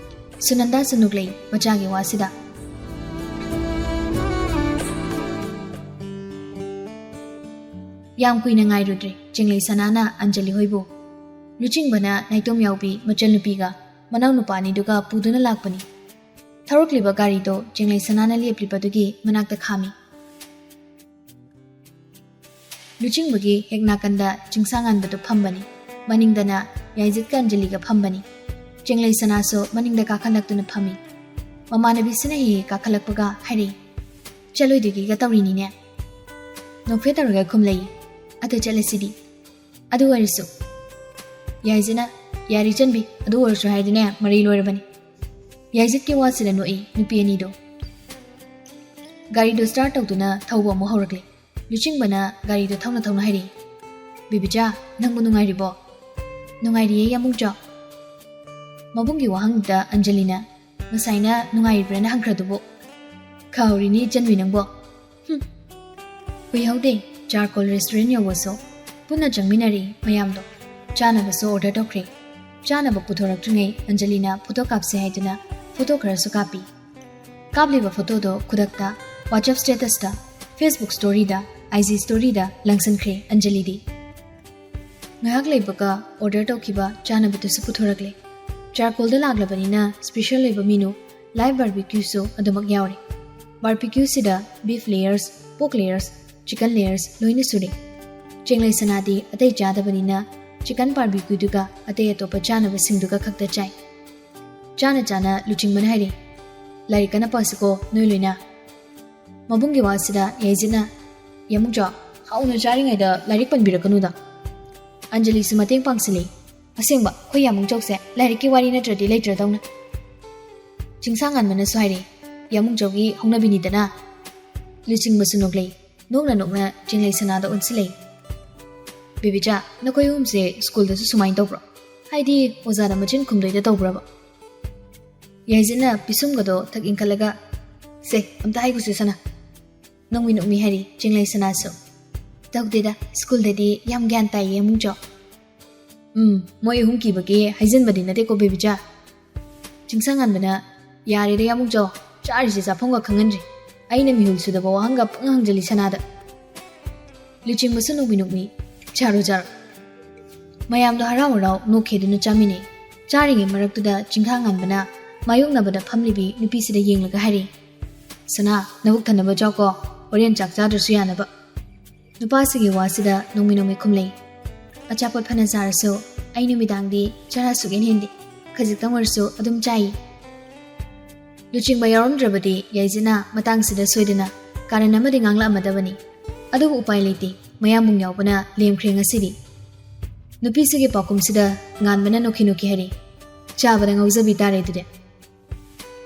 ꯁꯨꯅꯟꯗꯥꯁꯨ ꯅꯣꯛꯂꯛꯏ ꯃꯆꯥꯒꯤ ꯋꯥꯁꯤꯗ꯫ ꯌꯥꯝ ꯀꯨꯏꯅ ꯉꯥꯏꯔꯨꯗ꯭ꯔꯦ ꯆꯤꯡꯂꯩ ꯁꯅꯥꯅ ꯑꯟꯖꯂꯤ ꯍꯣꯏꯕꯨ꯫ ꯂꯨꯆꯤꯡꯕꯅ ꯅꯥꯏꯇꯣꯝ ꯌꯥꯎꯕꯤ ꯃꯆꯟꯅꯨꯄꯤꯒ ꯃꯅꯥꯎꯅꯨꯄꯥ ꯑꯅꯤꯗꯨꯒ ꯄꯨꯗꯨꯅ ꯂꯥꯛꯄꯅꯤ꯫ ꯊꯧꯔꯛꯂꯤꯕ ꯒꯥꯔꯤꯗꯣ ꯆꯤꯡꯂꯩ ꯁꯅꯥꯅ ꯂꯦꯞꯂꯤꯕꯗꯨꯒꯤ ꯃꯅꯥꯛꯇ ꯈꯥꯝꯃꯤ꯫ ꯂꯨꯆꯤꯡꯕꯒꯤ ꯍꯦꯛ ꯅꯥꯀꯟꯗ ꯆꯤꯡꯁꯥꯡꯉꯥꯟꯕꯗꯨ ꯐꯝꯕꯅꯤ꯫ ꯃꯅꯤꯡꯗꯅ ꯌꯥꯏꯖꯤꯠꯀ ꯑꯟꯖꯂꯤꯒ ꯐꯝꯕꯅꯤ꯫ ꯆꯤꯡꯂꯩ ꯁꯅꯥꯁꯨ ꯃꯅꯤꯡꯗ ꯀꯥꯈꯠꯂꯛꯇꯨꯅ ꯐꯝꯃꯤ꯫ ꯃꯃꯥꯟꯅꯕꯤꯁꯤꯅ ꯍꯦꯛ ꯍꯦꯛ ꯀꯥꯈꯠꯂꯛꯄꯒ ꯍꯥꯏꯔꯛꯏ, "ꯆꯠꯂꯣꯏꯗꯣꯏꯒꯤꯒ ꯇꯧꯔꯤꯅꯤꯅꯦ?" ꯅꯣꯛꯐꯦꯠ ꯇꯧꯔꯒ ꯈꯨꯝꯂꯛꯏ, "ꯑꯗꯨ ꯆꯠꯂꯁꯤꯗꯤ꯫ ꯑꯗꯨ ꯑꯣꯏꯔꯁꯨ"꯫ ꯌꯥꯏꯖꯤꯠꯅ, "ꯌꯥꯔꯦ ꯏꯆꯟꯕꯤ, ꯑꯗꯨ ꯑꯣꯏꯔꯁꯨ ꯍꯥꯏꯗꯤꯅꯦ ꯃꯔꯩ ꯂꯣꯏꯔꯕꯅꯤ"꯫ ꯌꯥꯏꯖꯤꯠꯀꯤ ꯋꯥꯁꯤꯗ ꯅꯣꯛꯏ ꯅꯨꯄꯤ ꯑꯅꯤꯗꯣ꯫ ꯒꯥꯔꯤꯗꯨ start ꯇꯧꯗꯨꯅ ꯊꯧꯕ ꯑꯃꯨꯛ ꯍꯧꯔꯛꯂꯦ꯫ ꯂꯨꯆꯤꯡꯕꯅ ꯒꯥꯔꯤꯗꯨ ꯊꯧꯅ ꯊꯧꯅ ꯍꯥꯏꯔꯛꯏ, "ꯕꯦꯕꯤꯆꯥ, ꯅꯪꯕꯨ ꯅꯨꯡꯉꯥꯏꯔꯤꯕꯣ?" "ꯅꯨꯡꯉꯥꯏꯔꯤꯌꯦ ꯌꯥꯃꯨꯡꯆꯥ"꯫ ꯃꯕꯨꯡꯒꯤ ꯋꯥꯍꯪꯗꯨꯗ ꯑꯟꯖꯂꯤꯅ, "ꯉꯁꯥꯏꯅ ꯅꯨꯡꯉꯥꯏꯔꯤꯕ꯭ꯔꯥꯅ ꯍꯪꯈ꯭ꯔꯗꯨꯕꯨ?" "ꯈꯥꯎꯔꯤꯅꯤ ꯏꯆꯟꯕꯤ ꯅꯪꯕꯣ"꯫ ꯍꯨꯝ꯫ ꯀꯨꯏꯍꯧꯗꯦ, ꯆꯥꯔꯀꯣꯜ restaurant ꯌꯧꯕꯁꯨ꯫ ꯄꯨꯟꯅ ꯆꯪꯃꯤꯟꯅꯔꯤ ꯃꯌꯥꯝꯗꯣ꯫ ꯆꯥꯅꯕꯁꯨ order ꯇꯧꯈ꯭ꯔꯦ꯫ ꯆꯥꯅꯕ ꯄꯨꯊꯣꯔꯛꯇ꯭ꯔꯤꯉꯩ ꯑꯟꯖꯂꯤꯅ photo ꯀꯥꯞꯁꯦ ꯍꯥꯏꯗꯨꯅ photo ꯈꯔꯁꯨ ꯀꯥꯞꯄꯤ꯫ ꯀꯥꯞꯂꯤꯕ photoꯗꯣ ꯈꯨꯗꯛꯇ WhatsApp statusꯇ, Facebook storyꯗ, IG storyꯗ ꯂꯪꯁꯤꯟꯈ꯭ꯔꯦ ꯑꯟꯖꯂꯤꯗꯤ꯫ ꯉꯥꯏꯍꯥꯛ ꯂꯩꯕꯒ order ꯇꯧꯈꯤꯕ ꯆꯥꯅꯕꯗꯨꯁꯨ ꯄꯨꯊꯣꯔꯛꯂꯦ꯫ ꯆꯥꯔꯀꯣꯜꯗ ꯂꯥꯛꯂꯕꯅꯤꯅ special ꯑꯣꯏꯕ menu, live barbecueꯁꯨ ꯑꯗꯨꯃꯛ ꯌꯥꯎꯔꯦ꯫ Barbecueꯁꯤꯗ beef layers, pork layers, chicken layers ꯂꯣꯏꯅ ꯁꯨꯔꯦ꯫ ꯆꯦꯡꯂꯩ ꯁꯅꯥꯗꯤ ꯑꯇꯩ ꯆꯥꯗꯕꯅꯤꯅ chicken barbecueꯗꯨꯒ ꯑꯇꯩ ꯑꯇꯣꯞꯄ ꯆꯥꯅꯕꯁꯤꯡꯗꯨꯒ ꯈꯛꯇ ꯆꯥꯏ꯫ ꯆꯥꯅ ꯆꯥꯅ ꯂꯨꯆꯤꯡꯕꯅ ꯍꯥꯏꯔꯦ, "ꯂꯥꯏꯔꯤꯛ ꯀꯟꯅ ꯄꯥꯁꯤꯀꯣ ꯅꯣꯏ ꯂꯣꯏꯅ"꯫ ꯃꯕꯨꯡꯒꯤ ꯋꯥꯁꯤꯗ ꯌꯥꯏꯖꯤꯠꯅ, "ꯌꯥꯃꯨꯡꯆꯥ, ꯍꯥꯎꯅ ꯆꯥꯔꯤꯉꯩꯗ ꯂꯥꯏꯔꯤꯛ ꯄꯟꯕꯤꯔꯛꯀꯅꯨꯗ"꯫ ꯑꯟꯖꯂꯤꯁꯨ ꯃꯇꯦꯡ ꯄꯥꯡꯁꯤꯜꯂꯤ꯫ "ꯑꯁꯦꯡꯕ, ꯑꯩꯈꯣꯏ ꯌꯥꯃꯨꯡꯆꯧꯁꯦ ꯂꯥꯏꯔꯤꯛꯀꯤ ꯋꯥꯔꯤ ꯅꯠꯇ꯭ꯔꯗꯤ ꯂꯩꯇ꯭ꯔꯗꯧꯅ"꯫ ꯆꯤꯡꯁꯥꯡꯉꯥꯟꯕꯅꯁꯨ ꯍꯥꯏꯔꯤ, "ꯌꯥꯃꯨꯡꯆꯧꯒꯤ ꯍꯧꯅꯕꯤꯅꯤꯗꯅ"꯫ ꯂꯨꯆꯤꯡꯕꯁꯨ ꯅꯣꯛꯂꯛꯏ꯫ ꯅꯣꯛꯅ ꯅꯣꯛꯅ ꯆꯤꯡꯂꯩ ꯁꯅꯥꯗ ꯑꯣꯟꯁꯤꯜꯂꯛꯏ꯫ "ꯕꯦꯕꯤꯆꯥ, ꯅꯈꯣꯏ ꯑꯍꯨꯝꯁꯦ schoolꯗꯁꯨ ꯁꯨꯃꯥꯏꯅ ꯇꯧꯕ꯭ꯔꯣ? ꯍꯥꯏꯗꯤ ꯑꯣꯖꯥꯗ ꯃꯆꯤꯟ ꯈꯨꯝꯗꯣꯏꯗ ꯇꯧꯕ꯭ꯔꯕ?" ꯌꯥꯏꯖꯤꯟꯅ ꯄꯤꯁꯨꯝꯒꯗꯣ ꯊꯛ ꯏꯟꯈꯠꯂꯒ, "ꯁꯦ, ꯑꯝꯇ ꯍꯥꯏꯈꯣꯁꯦ ꯁꯅꯥ꯫" ꯅꯣꯡꯃꯤ ꯅꯣꯡꯃꯤ ꯍꯥꯏꯔꯤ ꯆꯤꯡꯂꯩ ꯁꯅꯥꯁꯨ꯫ "ꯇꯧꯗꯦꯗ, ꯁ꯭ꯀꯨꯜꯗꯗꯤ ꯌꯥꯝ ꯒ꯭ꯌꯥꯟ ꯇꯥꯏꯌꯦ ꯌꯥꯃꯨꯡꯖꯥꯎ꯫" "ꯎꯝ, ꯃꯣꯏ ꯑꯍꯨꯝ ꯀꯤꯕꯒꯤ ꯍꯥꯏꯖꯤꯟꯕꯗꯤ ꯅꯠꯇꯦꯀꯣ ꯕꯦꯕꯤꯆꯥ꯫" ꯆꯤꯡꯁꯪ ꯉꯥꯟꯕꯅ, "ꯌꯥꯔꯦꯗ ꯌꯥꯃꯨꯡꯖꯥꯎ, ꯆꯥꯔꯤꯁꯦ ꯆꯥꯐꯝꯒ ꯈꯪꯍꯟꯗ꯭ꯔꯦ꯫ ꯑꯩꯅ ꯃꯤꯍꯨꯜ ꯁꯨꯗꯕ ꯋꯥꯍꯪꯒ ꯄꯪꯍꯪ ꯍꯪꯖꯜꯂꯤ ꯁꯅꯥꯗ꯫" ꯂꯨꯆꯤꯡꯕꯁꯨ ꯅꯣꯛꯃꯤ ꯅꯣꯛꯃꯤ, "ꯆꯥꯔꯣ ꯆꯥꯔꯣ꯫" ꯃꯌꯥꯝꯗꯣ ꯍꯔꯥꯎ ꯍꯔꯥꯎ ꯅꯣꯛꯈꯤꯗꯨꯅ ꯆꯥꯃꯤꯟꯅꯩ꯫ ꯆꯥꯔꯤꯉꯩ ꯃꯔꯛꯇꯨꯗ ꯆꯤꯡꯈꯥ ꯉꯥꯟꯕꯅ ꯃꯥꯌꯣꯛꯅꯕꯗ ꯐꯝꯂꯤꯕꯤ ꯅꯨꯄꯤꯁꯤꯗ ꯌꯦꯡꯂꯒ ꯍꯥꯏꯔꯤ, "ꯁꯅꯥ, ꯅꯕꯨꯛ ꯊꯟꯅꯕ ꯆꯥꯎꯀꯣ, ꯍꯣꯔꯦꯟ ꯆꯥꯛ ꯆꯥꯗ꯭ꯔꯁꯨ ꯌꯥꯅꯕ꯫" ꯅꯨꯄꯥꯁꯤꯒꯤ ꯋꯥꯁꯤꯗ ꯅꯣꯡꯃꯤ ꯅꯣꯡꯃꯤ ꯈꯨꯝꯂꯩ꯫ "ꯑꯆꯥꯄꯣꯠ ꯐꯅ ꯆꯥꯔꯁꯨ ꯑꯩ ꯅꯨꯃꯤꯗꯥꯡꯗꯤ ꯆꯔꯥ ꯁꯨꯛꯍꯦꯟ ꯍꯦꯟꯗꯦ꯫ ꯈꯖꯤꯛꯇꯪ ꯑꯣꯏꯔꯁꯨ ꯑꯗꯨꯝ ꯆꯥꯏ꯫" ꯂꯨꯆꯤꯡꯕ ꯌꯥꯎꯔꯝꯗ꯭ꯔꯕꯗꯤ ꯌꯥꯏꯖꯤꯅ ꯃꯇꯥꯡꯁꯤꯗ ꯁꯣꯏꯗꯅ ꯀꯥꯔꯟ ꯑꯃꯗꯤ ꯉꯥꯡꯂꯛꯑꯝꯃꯗꯕꯅꯤ꯫ ꯑꯗꯨꯕꯨ ꯎꯄꯥꯏ ꯂꯩꯇꯦ, ꯃꯌꯥꯝꯕꯨꯡ ꯌꯥꯎꯕꯅ ꯂꯦꯝꯈ꯭ꯔꯦ ꯉꯁꯤꯗꯤ꯫ ꯅꯨꯄꯤꯁꯤꯒꯤ ꯄꯥꯎꯈꯨꯝꯁꯤꯗ ꯉꯥꯟꯕꯅ ꯅꯣꯛꯈꯤ ꯅꯣꯛꯈꯤ ꯍꯥꯏꯔꯤ, "ꯆꯥꯕꯗ ꯉꯥꯎꯖꯕꯤ ꯇꯥꯔꯦ ꯑꯗꯨꯗꯤ꯫"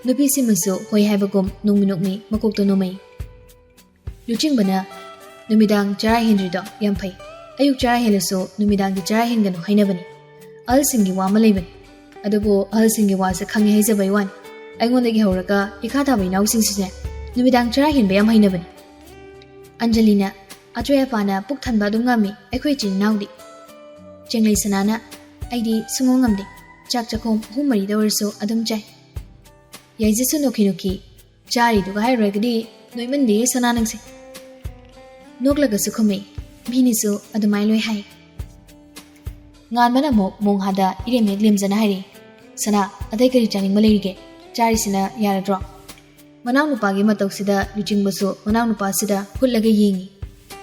ꯅꯨꯄꯤꯁꯤꯃꯁꯨ ꯍꯣꯏ ꯍꯥꯏꯕꯒꯨꯝ ꯅꯣꯡꯃꯤ ꯅꯣꯡꯃꯤ ꯃꯀꯣꯛꯇꯣ ꯅꯣꯝꯃꯩ꯫ ꯂꯨꯆꯤꯡꯕꯅ, "ꯅꯨꯃꯤꯗꯥꯡ ꯆꯔꯥ ꯍꯦꯟꯗ꯭ꯔꯤꯗꯣ ꯌꯥꯝ ꯐꯩ꯫ ꯑꯌꯨꯛ ꯆꯔꯥ ꯍꯦꯜꯂꯁꯨ ꯅꯨꯃꯤꯗꯥꯡꯗꯤ ꯆꯔꯥ ꯍꯦꯟꯒꯅꯨ ꯍꯥꯏꯅꯕꯅꯤ꯫ ꯑꯍꯜꯁꯤꯡꯒꯤ ꯋꯥ ꯑꯃ ꯂꯩꯕꯅꯤ꯫ ꯑꯗꯨꯕꯨ ꯑꯍꯜꯁꯤꯡꯒꯤ ꯋꯥꯁꯦ ꯈꯪꯉꯦ ꯍꯥꯏꯖꯕꯩ ꯋꯥꯅꯤ꯫ ꯑꯩꯉꯣꯟꯗꯒꯤ ꯍꯧꯔꯒ ꯏꯈꯥ ꯊꯥꯕ ꯏꯅꯥꯎꯁꯤꯡꯁꯤꯅꯦ, ꯅꯨꯃꯤꯗꯥꯡ ꯆꯔꯥ ꯍꯦꯟꯕ ꯌꯥꯝ ꯍꯩꯅꯕꯅꯤ꯫" ꯑꯟꯖꯂꯤꯅ, "ꯑꯆꯣꯏ ꯑꯄꯥꯅ ꯄꯨꯛ ꯊꯟꯕ ꯑꯗꯨꯝ ꯉꯝꯃꯤ ꯑꯩꯈꯣꯏ ꯏꯆꯤꯟ ꯏꯅꯥꯎꯗꯤ꯫" ꯆꯦꯡꯂꯩ ꯁꯅꯥꯅ, "ꯑꯩꯗꯤ ꯁꯨꯡꯉꯝ ꯉꯝꯗꯦ꯫ ꯆꯥꯛ ꯆꯥꯛꯈꯣꯝ ꯑꯍꯨꯝ ꯃꯔꯤꯗ ꯑꯣꯏꯔꯁꯨ ꯑꯗꯨꯝ ꯆꯥꯏ꯫" ꯌꯥꯏꯖꯤꯁꯨ ꯅꯣꯛꯈꯤ ꯅꯣꯛꯈꯤ, "ꯆꯥꯔꯤꯗꯨꯒ ꯍꯥꯏꯔꯨꯔꯒꯗꯤ ꯅꯣꯏꯃꯟꯗꯦ ꯁꯅꯥ ꯅꯪꯁꯦ꯫" ꯅꯣꯛꯂꯒꯁꯨ ꯈꯨꯝꯃꯤ, "ꯃꯤꯅꯁꯨ ꯑꯗꯨꯃꯥꯏ ꯂꯣꯏ ꯍꯥꯏ꯫" ꯉꯥꯟꯕꯅ ꯑꯃꯨꯛ ꯃꯣꯡꯍꯥꯗ ꯏꯔꯦꯝ ꯍꯦꯛ ꯂꯦꯝꯖꯅ ꯍꯥꯏꯔꯤ, "ꯁꯅꯥ, ꯑꯇꯩ ꯀꯔꯤ ꯆꯥꯅꯤꯡꯕ ꯂꯩꯔꯤꯒꯦ? ꯆꯥꯔꯤꯁꯤꯅ ꯌꯥꯔꯗ꯭ꯔꯣ?" ꯃꯅꯥꯎꯅꯨꯄꯥꯒꯤ ꯃꯇꯧꯁꯤꯗ ꯂꯨꯆꯤꯡꯕꯁꯨ ꯃꯅꯥꯎꯅꯨꯄꯥꯁꯤꯗ ꯍꯨꯠꯂꯒ ꯌꯦꯡꯉꯤ꯫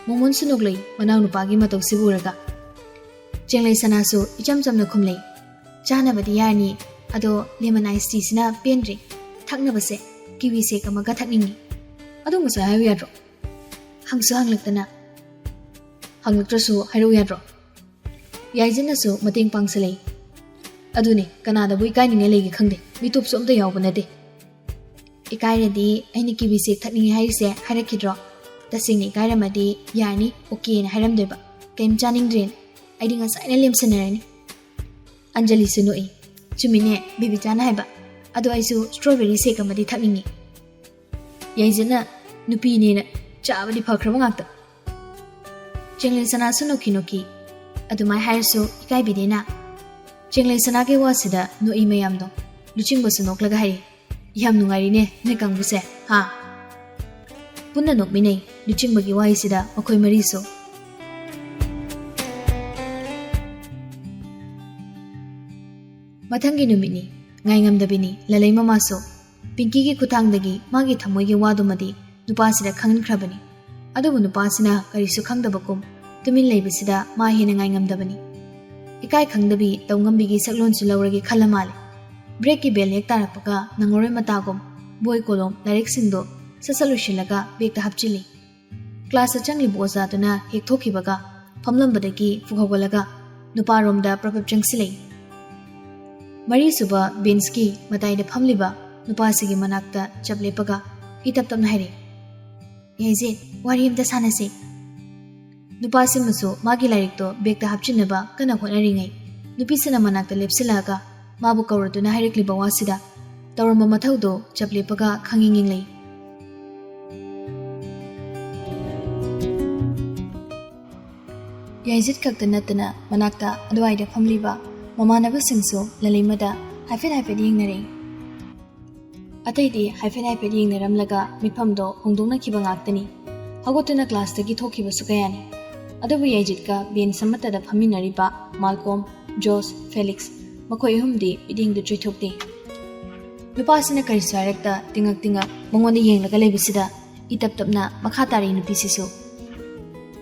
ꯃꯣꯃꯣꯟꯁꯨ ꯅꯣꯛꯂꯛꯏ ꯃꯅꯥꯎꯅꯨꯄꯥꯒꯤ ꯃꯇꯧꯁꯤꯕꯨ ꯎꯔꯒ꯫ ꯆꯦꯡꯂꯩ ꯁꯅꯥꯁꯨ ꯏꯆꯝ ꯆꯝꯅ ꯈꯨꯝꯂꯩ, "ꯆꯥꯅꯕꯗꯤ ꯌꯥꯔꯅꯤ, ꯑꯗꯣ lemon ice teaꯁꯤꯅ ꯄꯦꯟꯗ꯭ꯔꯦ꯫ ꯊꯛꯅꯕꯁꯦ kiwi shake ꯑꯃꯒ ꯊꯛꯅꯤꯡꯉꯤ꯫" ꯑꯗꯨ ꯉꯁꯥꯏ ꯍꯥꯏꯌꯨ ꯌꯥꯗ꯭ꯔꯣ? ꯍꯪꯁꯨ ꯍꯪꯂꯛꯇꯅ꯫ ꯍꯪꯂꯛꯇ꯭ꯔꯁꯨ ꯍꯥꯏꯔꯛꯎ ꯌꯥꯗ꯭ꯔꯣ? ꯌꯥꯏꯖꯤꯟꯅꯁꯨ ꯃꯇꯦꯡ ꯄꯥꯡꯁꯤꯜꯂꯛꯏ꯫ "ꯑꯗꯨꯅꯦ, ꯀꯅꯥꯗꯕꯨ ꯏꯀꯥꯏꯅꯤꯡꯉꯥꯏ ꯂꯩꯒꯦ ꯈꯪꯗꯦ, ꯃꯤꯇꯣꯞꯁꯨ ꯑꯝꯇ ꯌꯥꯎꯕ ꯅꯠꯇꯦ꯫" "ꯏꯀꯥꯏꯔꯗꯤ ꯑꯩꯅ kiwi shake ꯊꯛꯅꯤꯡꯉꯦ ꯍꯥꯏꯔꯤꯁꯦ ꯍꯥꯏꯔꯛꯈꯤꯗ꯭ꯔꯣ? ꯇꯁꯦꯡꯅ ꯏꯀꯥꯏꯔꯝꯃꯗꯤ ꯌꯥꯔꯅꯤ, okayꯅ ꯍꯥꯏꯔꯝꯗꯣꯏꯕ꯫ ꯀꯩꯝ ꯆꯥꯅꯤꯡꯗ꯭ꯔꯦꯅ꯫ ꯑꯩꯗꯤ ꯉꯁꯥꯏꯅ ꯂꯦꯝꯁꯟꯅꯔꯅꯤ꯫" ꯑꯟꯖꯂꯤꯁꯨ ꯅꯣꯛꯏ꯫ "ꯆꯨꯝꯃꯤꯅꯦ, ꯕꯦꯕꯤꯆꯥꯅ ꯍꯥꯏꯕ꯫ ꯑꯗꯣ ꯑꯩꯁꯨ strawberry shake ꯑꯃꯗꯤ ꯊꯛꯅꯤꯡꯉꯤ꯫ ꯌꯥꯏꯖꯤꯠꯅ ꯅꯨꯄꯤꯅꯦꯅ ꯆꯥꯕꯗꯤ ꯐꯈ꯭ꯔꯕ ꯉꯥꯛꯇ꯫ ꯆꯦꯡꯂꯦꯟ ꯁꯅꯥꯁꯨ ꯅꯣꯛꯈꯤ ꯅꯣꯛꯈꯤ ꯑꯗꯨꯃꯥꯏ ꯍꯥꯏꯔꯁꯨ ꯏꯀꯥꯏꯕꯤꯗꯦꯅ꯫ ꯆꯦꯡꯂꯦꯟ ꯁꯅꯥꯒꯤ ꯋꯥꯁꯤꯗ ꯅꯣꯛꯏ ꯃꯌꯥꯝꯗꯣ꯫ ꯂꯨꯆꯤꯡꯕꯁꯨ ꯅꯣꯛꯂꯒ ꯍꯥꯏꯔꯤ, "ꯌꯥꯝ ꯅꯨꯡꯉꯥꯏꯔꯤꯅꯦ ꯅꯣꯏ ꯀꯥꯡꯕꯨꯁꯦ, ꯍꯥ?" ꯄꯨꯟꯅ ꯅꯣꯛꯃꯤꯟꯅꯩ ꯂꯨꯆꯤꯡꯕꯒꯤ ꯋꯥꯍꯩꯁꯤꯗ ꯃꯈꯣꯏ ꯃꯔꯤꯁꯨ꯫ ꯃꯊꯪꯒꯤ ꯅꯨꯃꯤꯠꯅꯤ, ꯉꯥꯏꯉꯝꯗꯕꯤꯅꯤ ꯂꯂꯩ ꯃꯃꯥꯁꯨ꯫ ꯄꯤꯡꯀꯤꯒꯤ ꯈꯨꯠꯊꯥꯡꯗꯒꯤ ꯃꯥꯒꯤ ꯊꯃꯣꯏꯒꯤ ꯋꯥꯗꯨꯃꯗꯤ ꯅꯨꯄꯥꯁꯤꯗ ꯈꯪꯍꯟꯈ꯭ꯔꯕꯅꯤ꯫ ꯑꯗꯨꯕꯨ ꯅꯨꯄꯥꯁꯤꯅ ꯀꯔꯤꯁꯨ ꯈꯪꯗꯕꯒꯨꯝ ꯇꯨꯃꯤꯟ ꯂꯩꯕꯁꯤꯗ ꯃꯥ ꯍꯦꯟꯅ ꯉꯥꯏꯉꯝꯗꯕꯅꯤ꯫ ꯏꯀꯥꯏ ꯈꯪꯗꯕꯤ ꯇꯧꯉꯝꯕꯤꯒꯤ ꯁꯛꯂꯣꯟꯁꯨ ꯂꯧꯔꯒꯦ ꯈꯜꯂ ꯃꯥꯜꯂꯦ꯫ Breakꯀꯤ bell ꯍꯦꯛ ꯇꯥꯔꯛꯄꯒ ꯅꯪꯉꯔꯣꯏ ꯃꯇꯥꯒꯨꯝ ꯕꯣꯏ ꯀꯣꯂꯣꯝ ꯂꯥꯏꯔꯤꯛꯁꯤꯡꯗꯣ ꯁꯠ ꯁꯠ ꯂꯣꯏꯁꯤꯜꯂꯒ bagꯇ ꯍꯥꯞꯆꯤꯜꯂꯤ꯫ Classꯇ ꯆꯪꯂꯤꯕ ꯑꯣꯖꯥꯗꯨꯅ ꯍꯦꯛ ꯊꯣꯛꯈꯤꯕꯒ ꯐꯝꯂꯝꯕꯗꯒꯤ ꯐꯨꯛ ꯍꯧꯒꯠꯂꯒ ꯅꯨꯄꯥꯔꯣꯝꯗ ꯄ꯭ꯔꯞ ꯄ꯭ꯔꯞ ꯆꯪꯁꯤꯜꯂꯛꯏ꯫ ꯃꯔꯤꯁꯨꯕ benchꯀꯤ ꯃꯇꯥꯏꯗ ꯐꯝꯂꯤꯕ ꯅꯨꯄꯥꯁꯤꯒꯤ ꯃꯅꯥꯛꯇ ꯆꯞ ꯂꯦꯞꯄꯒ ꯏꯇꯞ ꯇꯞꯅ ꯍꯥꯏꯔꯛꯏ, "ꯌꯥꯏꯖꯤꯠ, ꯋꯥꯔꯤ ꯑꯝꯇ ꯁꯥꯟꯅꯁꯤ꯫" ꯅꯨꯄꯥꯁꯤꯃꯁꯨ ꯃꯥꯒꯤ ꯂꯥꯏꯔꯤꯛꯇꯣ bagꯇ ꯍꯥꯞꯆꯤꯟꯅꯕ ꯀꯟꯅ ꯍꯣꯠꯅꯔꯤꯉꯩ ꯅꯨꯄꯤꯁꯤꯅ ꯃꯅꯥꯛꯇ ꯂꯦꯞꯁꯤꯜꯂꯛꯑꯒ ꯃꯥꯕꯨ ꯀꯧꯔꯗꯨꯅ ꯍꯥꯏꯔꯛꯂꯤꯕ ꯋꯥꯁꯤꯗ ꯇꯧꯔꯝꯕ ꯃꯊꯧꯗꯣ ꯆꯞ ꯂꯦꯞꯄꯒ ꯈꯪꯌꯦꯡ ꯌꯦꯡꯂꯛꯏ꯫ ꯌꯥꯏꯖꯤꯠ ꯈꯛꯇ ꯅꯠꯇꯅ ꯃꯅꯥꯛꯇ ꯑꯗꯨꯋꯥꯏꯗ ꯐꯝꯂꯤꯕ ꯃꯃꯥꯟꯅꯕꯁꯤꯡꯁꯨ ꯂꯂꯩꯃꯗ ꯍꯥꯏꯐꯦꯠ ꯍꯥꯏꯐꯦꯠ ꯌꯦꯡꯅꯔꯛꯏ꯫ ꯑꯇꯩꯗꯤ ꯍꯥꯏꯐꯦꯠ ꯍꯥꯏꯐꯦꯠ ꯌꯦꯡꯅꯔꯝꯂꯒ ꯃꯤꯐꯝꯗꯣ ꯍꯣꯡꯗꯣꯛꯅꯈꯤꯕ ꯉꯥꯛꯇꯅꯤ꯫ ꯍꯧꯒꯠꯇꯨꯅ classꯇꯒꯤ ꯊꯣꯛꯈꯤꯕꯁꯨ ꯀꯌꯥꯅꯤ꯫ ꯑꯗꯨꯕꯨ ꯌꯥꯏꯖꯤꯠꯀ bench ꯑꯃꯠꯇꯗ ꯐꯝꯃꯤꯟꯅꯔꯤꯕ ꯃꯥꯜꯀꯣꯝ, ꯖꯣꯁ, ꯐꯦꯂꯤꯛꯁ, ꯃꯈꯣꯏ ꯑꯍꯨꯝꯗꯤ ꯃꯤꯠꯌꯦꯡꯗ ꯆꯨꯏꯊꯣꯛꯇꯦ꯫ ꯅꯨꯄꯥꯁꯤꯅ ꯀꯔꯤꯁꯨ ꯍꯥꯏꯔꯛꯇ ꯇꯤꯡꯉꯛ ꯇꯤꯡꯉꯛ ꯃꯉꯣꯟꯗ ꯌꯦꯡꯂꯒ ꯂꯩꯕꯁꯤꯗ ꯏꯇꯞ ꯇꯞꯅ ꯃꯈꯥ ꯇꯥꯔꯛꯏ ꯅꯨꯄꯤꯁꯤꯁꯨ꯫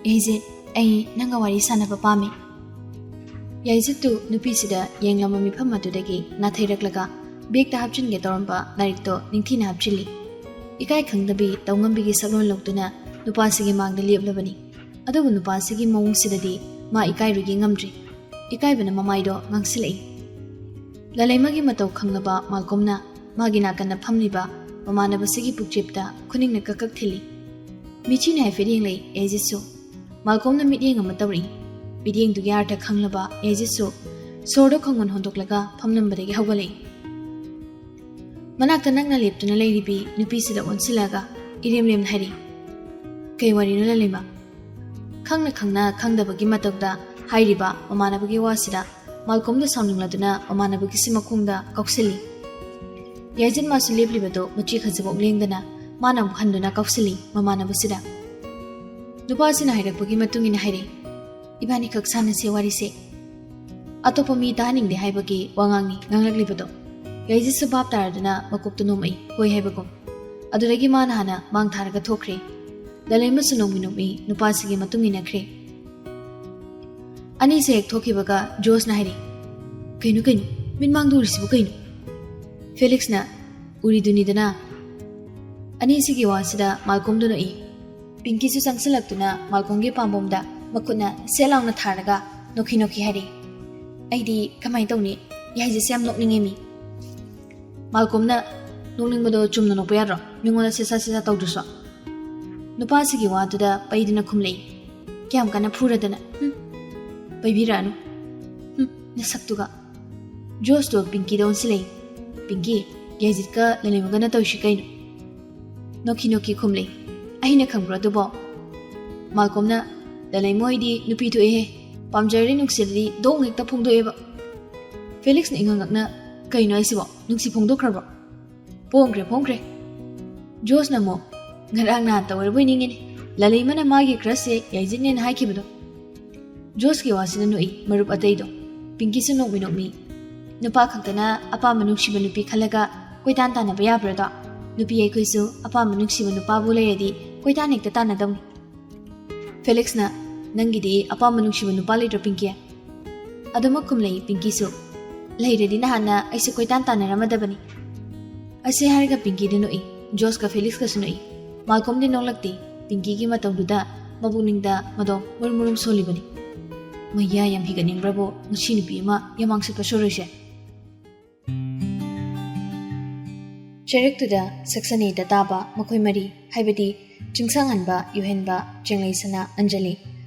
"ꯌꯥꯏꯖꯤꯠ, ꯑꯩ ꯅꯪꯒ ꯋꯥꯔꯤ ꯁꯥꯟꯅꯕ ꯄꯥꯝꯃꯤ꯫" ꯌꯥꯏꯖꯤꯠꯇꯨ ꯅꯨꯄꯤꯁꯤꯗ ꯌꯦꯡꯂꯝꯕ ꯃꯤꯐꯝ ꯑꯗꯨꯗꯒꯤ ꯅꯥꯊꯩꯔꯛꯂꯒ bagꯇ ꯍꯥꯞꯆꯤꯟꯒꯦ ꯇꯧꯔꯝꯕ ꯂꯥꯏꯔꯤꯛꯇꯣ ꯅꯤꯡꯊꯤꯅ ꯍꯥꯞꯆꯤꯜꯂꯤ꯫ ꯏꯀꯥꯏ ꯈꯪꯗꯕꯤ ꯇꯧꯉꯝꯕꯤꯒꯤ ꯁꯛꯂꯣꯟ ꯂꯧꯗꯨꯅ ꯅꯨꯄꯥꯁꯤꯒꯤ ꯃꯥꯡꯗ ꯂꯦꯞꯂꯕꯅꯤ꯫ ꯑꯗꯨꯕꯨ ꯅꯨꯄꯥꯁꯤꯒꯤ ꯃꯑꯣꯡꯁꯤꯗꯗꯤ ꯃꯥ ꯏꯀꯥꯏꯔꯨꯒꯦ ꯉꯝꯗ꯭ꯔꯤ꯫ ꯏꯀꯥꯏꯕꯅ ꯃꯃꯥꯏꯗꯣ ꯉꯥꯡꯁꯤꯜꯂꯛꯏ꯫ ꯂꯂꯩꯃꯒꯤ ꯃꯇꯧ ꯈꯪꯂꯕ ꯃꯥꯜꯀꯣꯝꯅ ꯃꯥꯒꯤ ꯅꯥꯀꯟꯗ ꯐꯝꯂꯤꯕ ꯃꯃꯥꯟꯅꯕꯁꯤꯒꯤ ꯄꯨꯛꯆꯦꯞꯇ ꯈꯨꯅꯤꯡꯅ ꯀꯛ ꯀꯛ ꯊꯤꯜꯂꯤ꯫ ꯃꯤꯠꯆꯤꯅ ꯍꯥꯏꯐꯦꯠ ꯌꯦꯡꯂꯛꯏ ꯌꯥꯏꯖꯤꯠꯁꯨ꯫ ꯃꯥꯜꯀꯣꯝꯅ ꯃꯤꯠꯌꯦꯡ ꯑꯃ ꯇꯧꯔꯛꯏ꯫ ꯃꯤꯠꯌꯦꯡꯗꯨꯒꯤ ꯑꯥꯔꯊ ꯈꯪꯂꯕ ꯌꯥꯏꯖꯤꯠꯁꯨ ꯁꯣꯔꯗꯣ ꯈꯪꯍꯣꯟ ꯍꯣꯟꯗꯣꯛꯂꯒ ꯐꯝꯂꯝꯕꯗꯒꯤ ꯍꯧꯒꯠꯂꯛꯏ꯫ ꯃꯅꯥꯛꯇ ꯅꯛꯅ ꯂꯦꯞꯇꯨꯅ ꯂꯩꯔꯤꯕꯤ ꯅꯨꯄꯤꯁꯤꯗ ꯑꯣꯟꯁꯤꯜꯂꯒ ꯏꯔꯦꯝ ꯔꯦꯝꯅ ꯍꯥꯏꯔꯤ, "ꯀꯩ ꯋꯥꯔꯤꯅꯣ ꯂꯂꯩꯃ?" ꯈꯪꯅ ꯈꯪꯅ ꯈꯪꯗꯕꯒꯤ ꯃꯇꯧꯗ ꯍꯥꯏꯔꯤꯕ ꯃꯃꯥꯟꯅꯕꯒꯤ ꯋꯥꯁꯤꯗ ꯃꯥꯜꯀꯣꯝꯗ ꯁꯥꯎꯅꯤꯡꯂꯗꯨꯅ ꯃꯃꯥꯟꯅꯕꯒꯤꯁꯤ ꯃꯈꯣꯡꯗ ꯀꯥꯎꯁꯤꯜꯂꯤ꯫ ꯌꯥꯏꯖꯤꯠ ꯃꯥꯁꯨ ꯂꯦꯞꯂꯤꯕꯗꯨ ꯃꯆꯤ ꯈꯖꯤꯛꯐꯥꯎ ꯂꯦꯡꯗꯅ ꯃꯥꯅ ꯑꯃꯨꯛ ꯍꯟꯗꯨꯅ ꯀꯥꯎꯁꯤꯜꯂꯤ ꯃꯃꯥꯟꯅꯕꯁꯤꯗ꯫ ꯅꯨꯄꯥꯁꯤꯅ ꯍꯥꯏꯔꯛꯄꯒꯤ ꯃꯇꯨꯡ ꯏꯟꯅ ꯍꯥꯏꯔꯛꯏ, "ꯏꯕꯥꯅꯤꯈꯛ ꯁꯥꯟꯅꯁꯦ ꯋꯥꯔꯤꯁꯦ꯫ ꯑꯇꯣꯞꯄ ꯃꯤ ꯇꯥꯍꯟꯅꯤꯡꯗꯦ ꯍꯥꯏꯕꯒꯤ ꯋꯥꯉꯥꯡꯅꯤ ꯉꯥꯡꯂꯛꯂꯤꯕꯗꯣ꯫" ꯌꯥꯏꯖꯤꯠꯁꯨ ꯚꯥꯞ ꯇꯥꯔꯗꯨꯅ ꯃꯀꯣꯛꯇ ꯅꯣꯝꯃꯛꯏ, ꯍꯣꯏ ꯍꯥꯏꯕꯒꯨꯝ꯫ ꯑꯗꯨꯗꯒꯤ ꯃꯥꯅ ꯍꯥꯟꯅ ꯃꯥꯡ ꯊꯥꯔꯒ ꯊꯣꯛꯈ꯭ꯔꯦ꯫ ꯂꯂꯩꯃꯁꯨ ꯅꯣꯡꯃꯤ ꯅꯣꯡꯃꯤ ꯅꯨꯄꯥꯁꯤꯒꯤ ꯃꯇꯨꯡ ꯏꯟꯅꯈ꯭ꯔꯦ꯫ ꯑꯅꯤꯁꯦ ꯍꯦꯛ ꯊꯣꯛꯈꯤꯕꯒ ꯖꯣꯁꯅ ꯍꯥꯏꯔꯛꯏ, "ꯀꯩꯅꯣ, ꯀꯩꯅꯣ? ꯃꯤꯠꯃꯥꯡꯗ ꯎꯔꯤꯁꯤꯕꯨ ꯀꯩꯅꯣ?" ꯐꯦꯂꯤꯛꯁꯅ, "ꯎꯔꯤꯗꯨꯅꯤꯗꯅ꯫" ꯑꯅꯤꯁꯤꯒꯤ ꯋꯥꯁꯤꯗ ꯃꯥꯜꯀꯣꯝꯗꯨ ꯅꯣꯛꯏ꯫ ꯄꯤꯡꯀꯤꯁꯨ ꯆꯪꯁꯤꯜꯂꯛꯇꯨꯅ ꯃꯥꯜꯀꯣꯝꯒꯤ ꯄꯥꯝꯕꯣꯝꯗ ꯃꯈꯨꯠꯅ ꯁꯦꯠ ꯂꯥꯎꯅ ꯊꯥꯔꯒ ꯅꯣꯛꯈꯤ ꯅꯣꯛꯈꯤ ꯍꯥꯏꯔꯛꯏ, "ꯑꯩꯗꯤ ꯀꯃꯥꯏꯅ ꯇꯧꯅꯤ? ꯌꯥꯏꯖꯤꯠꯁꯦ ꯌꯥꯝ ꯅꯣꯛꯅꯤꯡꯉꯦ ꯃꯤ꯫" ꯃꯥꯜꯀꯣꯝꯅ, "ꯅꯣꯛꯅꯤꯡꯕꯗꯣ ꯆꯨꯝꯅ ꯅꯣꯛꯄ ꯌꯥꯗ꯭ꯔꯣ? ꯃꯤꯉꯣꯟꯗ ꯁꯦꯁꯥ ꯁꯦꯁꯥ ꯇꯧꯗ꯭ꯔꯁꯨ?" ꯅꯨꯄꯥꯁꯤꯒꯤ ꯋꯥꯗꯨꯗ ꯄꯩꯗꯨꯅ ꯈꯨꯝꯂꯛꯏ, "ꯀꯌꯥꯝ ꯀꯟꯅ ꯐꯨꯔꯗꯅ? ꯍꯨꯝ, ꯄꯩꯕꯤꯔꯛꯑꯅꯨ꯫ ꯍꯨꯝ, ꯅꯁꯛꯇꯨꯒ꯫" ꯖꯣꯁꯇꯣ ꯄꯤꯡꯀꯤꯗ ꯑꯣꯟꯁꯤꯜꯂꯛꯏ꯫ "ꯄꯤꯡꯀꯤ, ꯌꯥꯏꯖꯤꯠꯀ ꯂꯂꯩꯃꯒꯅ ꯇꯧꯔꯤꯁꯤ ꯀꯩꯅꯣ?" ꯅꯣꯛꯈꯤ ꯅꯣꯛꯈꯤ ꯈꯨꯝꯂꯛꯏ, "ꯑꯩꯅ ꯈꯪꯕ꯭ꯔꯣ ꯑꯗꯨꯕꯣ?" ꯃꯥꯜꯀꯣꯝꯅ, "ꯂꯂꯩꯃ ꯍꯣꯏꯗꯤ ꯅꯨꯄꯤ ꯊꯣꯛꯑꯦꯍꯦ꯫ ꯄꯥꯝꯖꯔꯗꯤ ꯅꯨꯡꯁꯤꯔꯗꯤ ꯗꯣꯡ ꯍꯦꯛꯇ ꯐꯣꯡꯗꯣꯛꯑꯦꯕ꯫" ꯐꯦꯂꯤꯛꯁꯅ ꯏꯉꯛ ꯉꯛꯅ, "ꯀꯩꯅꯣ ꯍꯥꯏꯁꯤꯕꯣ? ꯅꯨꯡꯁꯤ ꯐꯣꯡꯗꯣꯛꯈ꯭ꯔꯕꯣ?" "ꯐꯣꯡꯈ꯭ꯔꯦ, ꯐꯣꯡꯈ꯭ꯔꯦ꯫" ꯖꯣꯁꯅ ꯑꯃꯨꯛ, "ꯉꯔꯥꯡ ꯅꯍꯥꯟ ꯇꯧꯔꯕꯣꯏ ꯅꯤꯡꯉꯤꯅꯦ, ꯂꯂꯩꯃꯅ ꯃꯥꯒꯤ crushꯁꯦ ꯌꯥꯏꯖꯤꯠꯅꯦꯅ ꯍꯥꯏꯈꯤꯕꯗꯣ꯫" ꯖꯣꯁꯀꯤ ꯋꯥꯁꯤꯗ ꯅꯣꯛꯏ ꯃꯔꯨꯞ ꯑꯇꯩꯗꯣ꯫ ꯄꯤꯡꯀꯤꯁꯨ ꯅꯣꯛꯃꯤ ꯅꯣꯛꯃꯤ, "ꯅꯨꯄꯥ ꯈꯛꯇꯅ ꯑꯄꯥꯝꯕ ꯅꯨꯡꯁꯤꯕ ꯅꯨꯄꯤ ꯈꯜꯂꯒ ꯀꯣꯏꯇꯥꯟ ꯇꯥꯟꯅꯕ ꯌꯥꯕ꯭ꯔꯗꯣ? ꯅꯨꯄꯤ ꯑꯩꯈꯣꯏꯁꯨ ꯑꯄꯥꯝꯕ ꯅꯨꯡꯁꯤꯕ ꯅꯨꯄꯥꯕꯨ ꯂꯩꯔꯗꯤ ꯀꯣꯏꯇꯥꯟ ꯍꯦꯛꯇ ꯇꯥꯟꯅꯗꯧꯅꯤ꯫" ꯐꯦꯂꯤꯛꯁꯅ, "ꯅꯪꯒꯤꯗꯤ ꯑꯄꯥꯝꯕ ꯅꯨꯡꯁꯤꯕ ꯅꯨꯄꯥ ꯂꯩꯇ꯭ꯔꯣ ꯄꯤꯡꯀꯤ?" ꯑꯗꯨꯃꯛ ꯈꯨꯝꯂꯛꯏ ꯄꯤꯡꯀꯤꯁꯨ, "ꯂꯩꯔꯗꯤ ꯅꯍꯥꯟꯅ ꯑꯩꯁꯨ ꯀꯣꯏꯇꯥꯟ ꯇꯥꯟꯅꯔꯝꯃꯗꯕꯅꯤ꯫" ꯑꯁꯤ ꯍꯥꯏꯔꯒ ꯄꯤꯡꯀꯤꯗꯤ ꯅꯣꯛꯏ, ꯖꯣꯁꯀ ꯐꯦꯂꯤꯛꯁꯀꯁꯨ ꯅꯣꯛꯏ꯫ ꯃꯥꯜꯀꯣꯝꯗꯤ ꯅꯣꯛꯂꯛꯇꯦ꯫ ꯄꯤꯡꯀꯤꯒꯤ ꯃꯇꯧꯗꯨꯗ ꯃꯕꯨꯛꯅꯤꯡꯗ ꯃꯗꯣ ꯃꯔꯨꯝ ꯃꯔꯨꯝ ꯁꯣꯜꯂꯤꯕꯅꯤ꯫ ꯃꯌꯥ ꯌꯥꯝ ꯍꯤꯒꯠꯅꯤꯡꯕ꯭ꯔꯕꯨ ꯉꯁꯤ ꯅꯨꯄꯤ ꯑꯃ ꯌꯥꯝꯃꯥꯡ ꯁꯠꯄ ꯁꯣꯔꯣꯏꯁꯦ꯫ ꯆꯩꯔꯛꯇꯨꯗ section Aꯗ ꯇꯥꯕ ꯃꯈꯣꯏ ꯃꯔꯤ, ꯍꯥꯏꯕꯗꯤ ꯆꯤꯡꯁꯥꯡꯍꯟꯕ, ꯌꯨꯍꯦꯟꯕ, ꯆꯦꯡꯂꯩꯁꯅꯥ, ꯑꯟꯖꯂꯤ,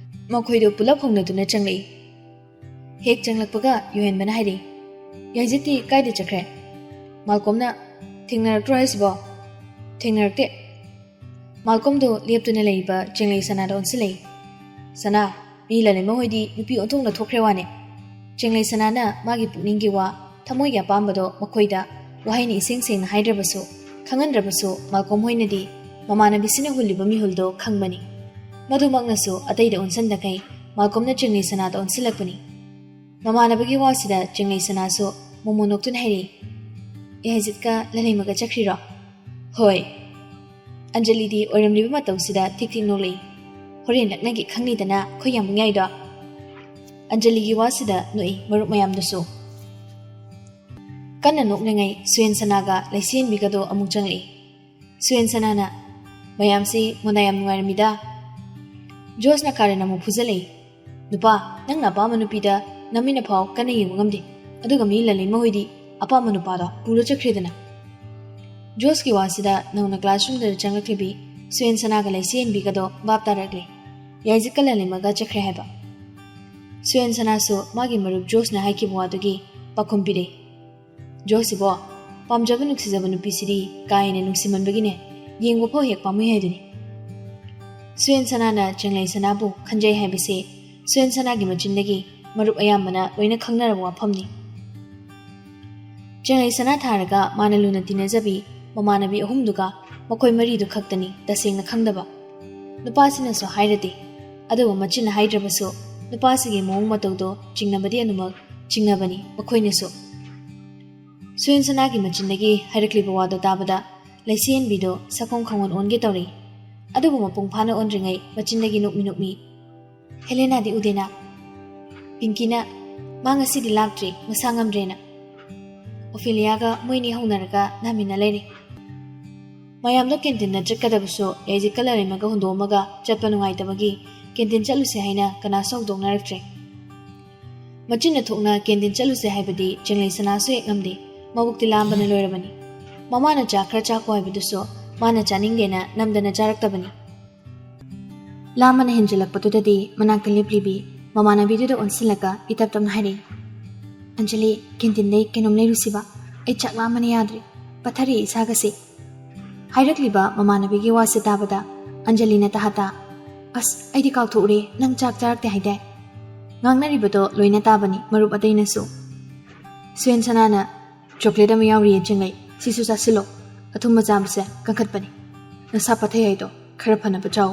ꯃꯈꯣꯏꯗꯨ ꯄꯨꯂꯞ ꯍꯧꯅꯗꯨꯅ ꯆꯪꯂꯛꯏ꯫ ꯍꯦꯛ ꯆꯪꯂꯛꯄꯒ ꯌꯨꯍꯦꯟꯕꯅ ꯍꯥꯏꯔꯛꯏ, "ꯌꯥꯏꯖꯤꯠꯇꯤ ꯀꯥꯏꯗ ꯆꯠꯈ꯭ꯔꯦ?" ꯃꯥꯜꯀꯣꯝꯅ, "ꯊꯦꯡꯅꯔꯛꯇ꯭ꯔꯣ ꯍꯥꯏꯁꯤꯕꯣ?" "ꯊꯦꯡꯅꯔꯛꯇꯦ꯫" ꯃꯥꯜꯀꯣꯝꯗꯣ ꯂꯦꯞꯇꯨꯅ ꯂꯩꯔꯤꯕ ꯆꯦꯡꯂꯩ ꯁꯅꯥꯗ ꯑꯣꯟꯁꯤꯜꯂꯛꯏ꯫ "ꯁꯅꯥ, ꯃꯤ ꯂꯂꯩꯃ ꯍꯣꯏꯗꯤ ꯅꯨꯄꯤ ꯑꯣꯟꯊꯣꯛꯅ ꯊꯣꯛꯈ꯭ꯔꯦ ꯋꯥꯅꯦ꯫" ꯆꯦꯡꯂꯩ ꯁꯅꯥꯅ ꯃꯥꯒꯤ ꯄꯨꯛꯅꯤꯡꯒꯤ ꯋꯥ, ꯊꯃꯣꯏꯒꯤ ꯑꯄꯥꯝꯕꯗꯣ ꯃꯈꯣꯏꯗ ꯋꯥꯍꯩꯅ ꯏꯁꯦꯡ ꯁꯦꯡꯅ ꯍꯥꯏꯗ꯭ꯔꯕꯁꯨ, ꯈꯪꯍꯟꯗ꯭ꯔꯕꯁꯨ, ꯃꯥꯜꯀꯣꯝ ꯍꯣꯏꯅꯗꯤ ꯃꯃꯥꯟꯅꯕꯤꯁꯤꯅ ꯍꯨꯜꯂꯤꯕ ꯃꯤꯍꯨꯜꯗꯣ ꯈꯪꯕꯅꯤ꯫ ꯃꯗꯨꯃꯛꯅꯁꯨ ꯑꯇꯩꯗ ꯑꯣꯟꯁꯤꯟꯗꯈꯩ ꯃꯥꯜꯀꯣꯝꯅ ꯆꯦꯡꯂꯩ ꯁꯅꯥꯗ ꯑꯣꯟꯁꯤꯜꯂꯛꯄꯅꯤ꯫ ꯃꯃꯥꯟꯅꯕꯒꯤ ꯋꯥꯁꯤꯗ ꯆꯦꯡꯂꯩ ꯁꯅꯥꯁꯨ ꯃꯣꯃꯣ ꯅꯣꯛꯇꯨꯅ ꯍꯥꯏꯔꯛꯏ, "ꯌꯥꯏꯖꯤꯠꯀ ꯂꯂꯩꯃꯒ ꯆꯠꯈ꯭ꯔꯤꯔꯣ?" "ꯍꯣꯏ꯫" ꯑꯟꯖꯂꯤꯗꯤ ꯑꯣꯏꯔꯝꯂꯤꯕ ꯃꯇꯧꯁꯤꯗ ꯊꯤꯛ ꯊꯤꯛ ꯅꯣꯛꯂꯛꯏ꯫ "ꯍꯣꯔꯦꯟ ꯅꯛꯅꯒꯦ ꯈꯪꯅꯤꯗꯅ ꯑꯩꯈꯣꯏ ꯌꯥꯝꯕꯨꯡ ꯌꯥꯏꯗꯣ꯫" ꯑꯟꯖꯂꯤꯒꯤ ꯋꯥꯁꯤꯗ ꯅꯣꯛꯏ ꯃꯔꯨꯞ ꯃꯌꯥꯝꯗꯨꯁꯨ꯫ ꯀꯟꯅ ꯅꯣꯛꯂꯤꯉꯩ ꯁꯨꯌꯦꯟ ꯁꯅꯥꯒ ꯂꯩꯁꯦꯟꯕꯤꯒꯗꯣ ꯑꯃꯨꯛ ꯆꯪꯂꯛꯏ꯫ ꯁꯨꯌꯦꯟ ꯁꯅꯥꯅ, "ꯃꯌꯥꯝꯁꯤ ꯃꯣꯟꯗꯥ ꯌꯥꯝ ꯅꯨꯡꯉꯥꯏꯔꯝꯃꯤꯗ꯫" ꯖꯣꯁꯅ ꯀꯥꯔꯟ ꯑꯃꯨꯛ ꯐꯨꯖꯜꯂꯛꯏ꯫ "ꯅꯨꯄꯥ, ꯅꯪꯅ ꯑꯄꯥꯝꯕ ꯅꯨꯄꯤꯗ ꯅꯝꯃꯤꯟꯅ ꯐꯥꯎ ꯀꯟꯅ ꯌꯦꯡꯕ ꯉꯝꯗꯦ, ꯑꯗꯨꯒ ꯃꯤ ꯂꯂꯩꯃ ꯍꯣꯏꯗꯤ ꯑꯄꯥꯝꯕ ꯅꯨꯄꯥꯗꯣ ꯄꯨꯔ ꯆꯠꯈ꯭ꯔꯦꯗꯅ꯫" ꯖꯣꯁꯀꯤ ꯋꯥꯁꯤꯗ ꯅꯧꯅ ꯀ꯭ꯂꯥꯁꯔꯨꯝꯗ ꯆꯪꯂꯛꯂꯤꯕꯤ ꯁꯨꯌꯦꯟ ꯁꯅꯥꯒ ꯂꯩꯁꯦꯟꯕꯤꯒꯗꯣ ꯚꯥꯞ ꯇꯥꯔꯛꯂꯦ꯫ ꯌꯥꯏꯖꯤꯠꯀ ꯂꯂꯩꯃꯒ ꯆꯠꯈ꯭ꯔꯦ ꯍꯥꯏꯕ꯫ ꯁꯨꯌꯦꯟ ꯁꯅꯥꯁꯨ ꯃꯥꯒꯤ ꯃꯔꯨꯞ ꯖꯣꯁꯅ ꯍꯥꯏꯈꯤꯕ ꯋꯥꯗꯨꯒꯤ ꯄꯥꯎꯈꯨꯝ ꯄꯤꯔꯛꯏ꯫ "ꯖꯣꯁ ꯏꯕꯣ, ꯄꯥꯝꯖꯕ ꯅꯨꯡꯁꯤꯖꯕ ꯅꯨꯄꯤꯁꯤꯗꯤ ꯀꯥ ꯍꯦꯟꯅ ꯅꯨꯡꯁꯤꯃꯟꯕꯒꯤꯅꯦ, ꯌꯦꯡꯕ ꯐꯥꯎ ꯍꯦꯛ ꯄꯥꯝꯃꯨꯏ ꯍꯥꯏꯗꯨꯅꯤ꯫" ꯁꯨꯌꯦꯟ ꯁꯅꯥꯅ ꯆꯦꯡꯂꯩ ꯁꯅꯥꯕꯨ ꯈꯟꯖꯩ ꯍꯥꯏꯕꯁꯤ ꯁꯨꯌꯦꯟ ꯁꯅꯥꯒꯤ ꯃꯆꯤꯟꯗꯒꯤ ꯃꯔꯨꯞ ꯑꯌꯥꯝꯕꯅ ꯂꯣꯏꯅ ꯈꯪꯅꯔꯕ ꯋꯥꯐꯝꯅꯤ꯫ ꯆꯦꯡꯂꯩ ꯁꯅꯥ ꯊꯥꯔꯒ ꯃꯥꯅ ꯂꯨꯅ ꯇꯤꯟꯅꯖꯕꯤ ꯃꯃꯥꯟꯅꯕꯤ ꯑꯍꯨꯝꯗꯨꯒ ꯃꯈꯣꯏ ꯃꯔꯤꯗꯨ ꯈꯛꯇꯅꯤ ꯇꯁꯦꯡꯅ ꯈꯪꯗꯕ꯫ ꯅꯨꯄꯥꯁꯤꯅꯁꯨ ꯍꯥꯏꯔꯗꯦ, ꯑꯗꯨꯕꯨ ꯃꯆꯤꯟꯅ ꯍꯥꯏꯗ꯭ꯔꯕꯁꯨ ꯅꯨꯄꯥꯁꯤꯒꯤ ꯃꯑꯣꯡ ꯃꯇꯧꯗꯣ ꯆꯤꯡꯅꯕꯗꯤ ꯑꯗꯨꯃꯛ ꯆꯤꯡꯅꯕꯅꯤ ꯃꯈꯣꯏꯅꯁꯨ꯫ ꯁꯨꯌꯦꯟ ꯁꯅꯥꯒꯤ ꯃꯆꯤꯟꯗꯒꯤ ꯍꯥꯏꯔꯛꯂꯤꯕ ꯋꯥꯗꯣ ꯇꯥꯕꯗ ꯂꯩꯁꯦꯟꯕꯤꯗꯣ ꯁꯛꯐꯝ ꯈꯪꯑꯣꯟ ꯑꯣꯟꯒꯦ ꯇꯧꯔꯛꯏ꯫ ꯑꯗꯨꯕꯨ ꯃꯄꯨꯡ ꯐꯥꯅ ꯑꯣꯟꯗ꯭ꯔꯤꯉꯩ ꯃꯆꯤꯟꯗꯒꯤ ꯅꯣꯛꯃꯤ ꯅꯣꯛꯃꯤ, "ꯍꯦꯂꯦꯅꯥꯗꯤ ꯎꯗꯦꯅ?" ꯄꯤꯡꯀꯤꯅ, "ꯃꯥ ꯉꯁꯤꯗꯤ ꯂꯥꯛꯇ꯭ꯔꯤ, ꯃꯁꯥ ꯉꯝꯗ꯭ꯔꯦꯅ꯫" ꯑꯣꯐꯦꯂꯤꯌꯥꯒ ꯃꯣꯏꯅꯤ ꯍꯧꯅꯔꯒ ꯅꯥꯃꯤꯟꯅ ꯂꯩꯔꯦ꯫ ꯃꯌꯥꯝꯗꯣ ꯀꯦꯟꯇꯤꯟꯗ ꯆꯠꯀꯗꯕꯁꯨ ꯌꯥꯏꯖꯤꯠꯀ ꯂꯂꯩꯃꯒ ꯍꯨꯟꯗꯣꯛꯑꯝꯃꯒ ꯆꯠꯄ ꯅꯨꯡꯉꯥꯏꯇꯕꯒꯤ ꯀꯦꯟꯇꯤꯟ ꯆꯠꯂꯨꯁꯦ ꯍꯥꯏꯅ ꯀꯅꯥꯁꯨ ꯍꯧꯗꯣꯛꯅꯔꯛꯇ꯭ꯔꯦ꯫ ꯃꯆꯤꯟꯅ ꯊꯣꯛꯅ ꯀꯦꯟꯇꯤꯟ ꯆꯠꯂꯨꯁꯦ ꯍꯥꯏꯕꯗꯤ ꯆꯦꯡꯂꯩ ꯁꯅꯥꯁꯨ ꯍꯦꯛ ꯉꯝꯗꯦ꯫ ꯃꯕꯨꯛꯇꯤ ꯂꯥꯝꯕꯅ ꯂꯣꯏꯔꯕꯅꯤ꯫ ꯃꯃꯥꯅ ꯆꯥ ꯈꯔ ꯆꯥꯈꯣ ꯍꯥꯏꯕꯗꯨꯁꯨ ꯃꯥꯅ ꯆꯥꯅꯤꯡꯗꯦꯅ ꯅꯝꯗꯅ ꯆꯥꯔꯛꯇꯕꯅꯤ꯫ ꯂꯥꯝꯕꯅ ꯍꯦꯟꯖꯤꯜꯂꯛꯄꯗꯨꯗꯗꯤ ꯃꯅꯥꯛꯇ ꯂꯦꯞꯂꯤꯕꯤ ꯃꯃꯥꯟꯅꯕꯤꯗꯨꯗ ꯑꯣꯟꯁꯤꯜꯂꯒ ꯏꯇꯞ ꯇꯞꯅ ꯍꯥꯏꯔꯛꯏ, "ꯑꯟꯖꯂꯤ, ꯀꯦꯟꯇꯤꯟꯗꯩ ꯀꯩꯅꯣꯝ ꯂꯩꯔꯨꯁꯤꯕ? ꯑꯩ ꯆꯥꯛ ꯂꯥꯝꯕꯅ ꯌꯥꯗ꯭ꯔꯦ꯫ ꯄꯠꯊꯔꯤ ꯏꯁꯥꯒꯁꯦ꯫ ꯍꯥꯏꯔꯛꯂꯤꯕ ꯃꯃꯥꯟꯅꯕꯤꯒꯤ ꯋꯥꯁꯦ ꯇꯥꯕꯗ ꯑꯟꯖꯂꯤꯅ ꯇꯍꯥ ꯇꯥ, "ꯑꯁ, ꯑꯩꯗꯤ ꯀꯥꯎꯊꯣꯛꯎꯔꯦ, ꯅꯪ ꯆꯥꯛ ꯆꯥꯔꯛꯇꯦ ꯍꯥꯏꯗꯥꯏ?" ꯉꯥꯡꯅꯔꯤꯕꯗꯣ ꯂꯣꯏꯅ ꯇꯥꯕꯅꯤ ꯃꯔꯨꯞ ꯑꯇꯩꯅꯁꯨ꯫ ꯁꯨꯌꯦꯟ ꯁꯅꯥꯅ, "ꯆꯣꯀ꯭ꯂꯦꯠ ꯑꯃ ꯌꯥꯎꯔꯤꯌꯦ ꯆꯤꯡꯂꯩ, ꯁꯤꯁꯨ ꯆꯥꯁꯤꯜꯂꯣ꯫ ꯑꯊꯨꯝꯕ ꯆꯥꯕꯁꯦ ꯀꯟꯈꯠꯄꯅꯤ꯫ ꯅꯁꯥ ꯄꯠꯊꯩ ꯍꯥꯏꯗꯣ ꯈꯔ ꯐꯅꯕ ꯆꯥꯎ"꯫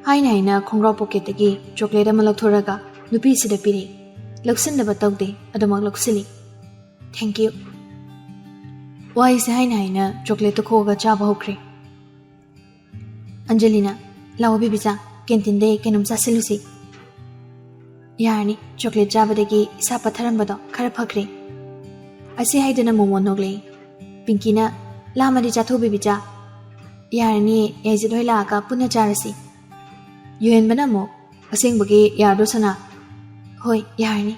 ꯍꯥꯏꯅ ꯍꯥꯏꯅ ꯈꯣꯡꯒ꯭ꯔꯥꯎ ꯄꯣꯀꯦꯠꯇꯒꯤ ꯆꯣꯀ꯭ꯂꯦꯠ ꯑꯃ ꯂꯧꯊꯣꯔꯒ ꯅꯨꯄꯤꯁꯤꯗ ꯄꯤꯔꯤ꯫ ꯂꯧꯁꯤꯟꯗꯕ ꯇꯧꯗꯦ, ꯑꯗꯨꯃꯛ ꯂꯧꯁꯤꯜꯂꯤ꯫ "Thank you"꯫ ꯋꯥꯍꯩꯁꯦ ꯍꯥꯏꯅ ꯍꯥꯏꯅ ꯆꯣꯀ꯭ꯂꯦꯠꯇꯨ ꯈꯣꯛꯑꯒ ꯆꯥꯕ ꯍꯧꯈ꯭ꯔꯦ꯫ ꯑꯟꯖꯂꯤꯅ, "ꯂꯥꯛꯑꯣ ꯕꯦꯕꯤꯆꯥ, ꯀꯦꯟꯇꯤꯟꯗꯩ ꯀꯩꯅꯣꯝ ꯆꯥꯁꯤꯜꯂꯨꯁꯤ"꯫ "ꯌꯥꯔꯅꯤ, ꯆꯣꯀ꯭ꯂꯦꯠ ꯆꯥꯕꯗꯒꯤ ꯏꯁꯥ ꯄꯠꯊꯔꯝꯕꯗꯣ ꯈꯔ ꯐꯈ꯭ꯔꯦ"꯫ ꯑꯁꯤ ꯍꯥꯏꯗꯨꯅ ꯃꯣꯃꯣꯟ ꯅꯣꯛꯂꯛꯏ꯫ ꯄꯤꯡꯀꯤꯅ, "ꯂꯥꯝꯃꯗꯤ ꯆꯥꯊꯣꯛ ꯕꯦꯕꯤꯆꯥ꯫ ꯌꯥꯔꯅꯤ, ꯌꯥꯏꯖꯤꯠ ꯍꯣꯏ ꯂꯥꯛꯑꯒ ꯄꯨꯟꯅ ꯆꯥꯔꯁꯤ"꯫ ꯌꯨꯍꯦꯟꯕꯅ ꯑꯃꯨꯛ, "ꯑꯁꯦꯡꯕꯒꯤ ꯌꯥꯔꯗ꯭ꯔꯣ ꯁꯅꯥ?" "ꯍꯣꯏ, ꯌꯥꯔꯅꯤ"꯫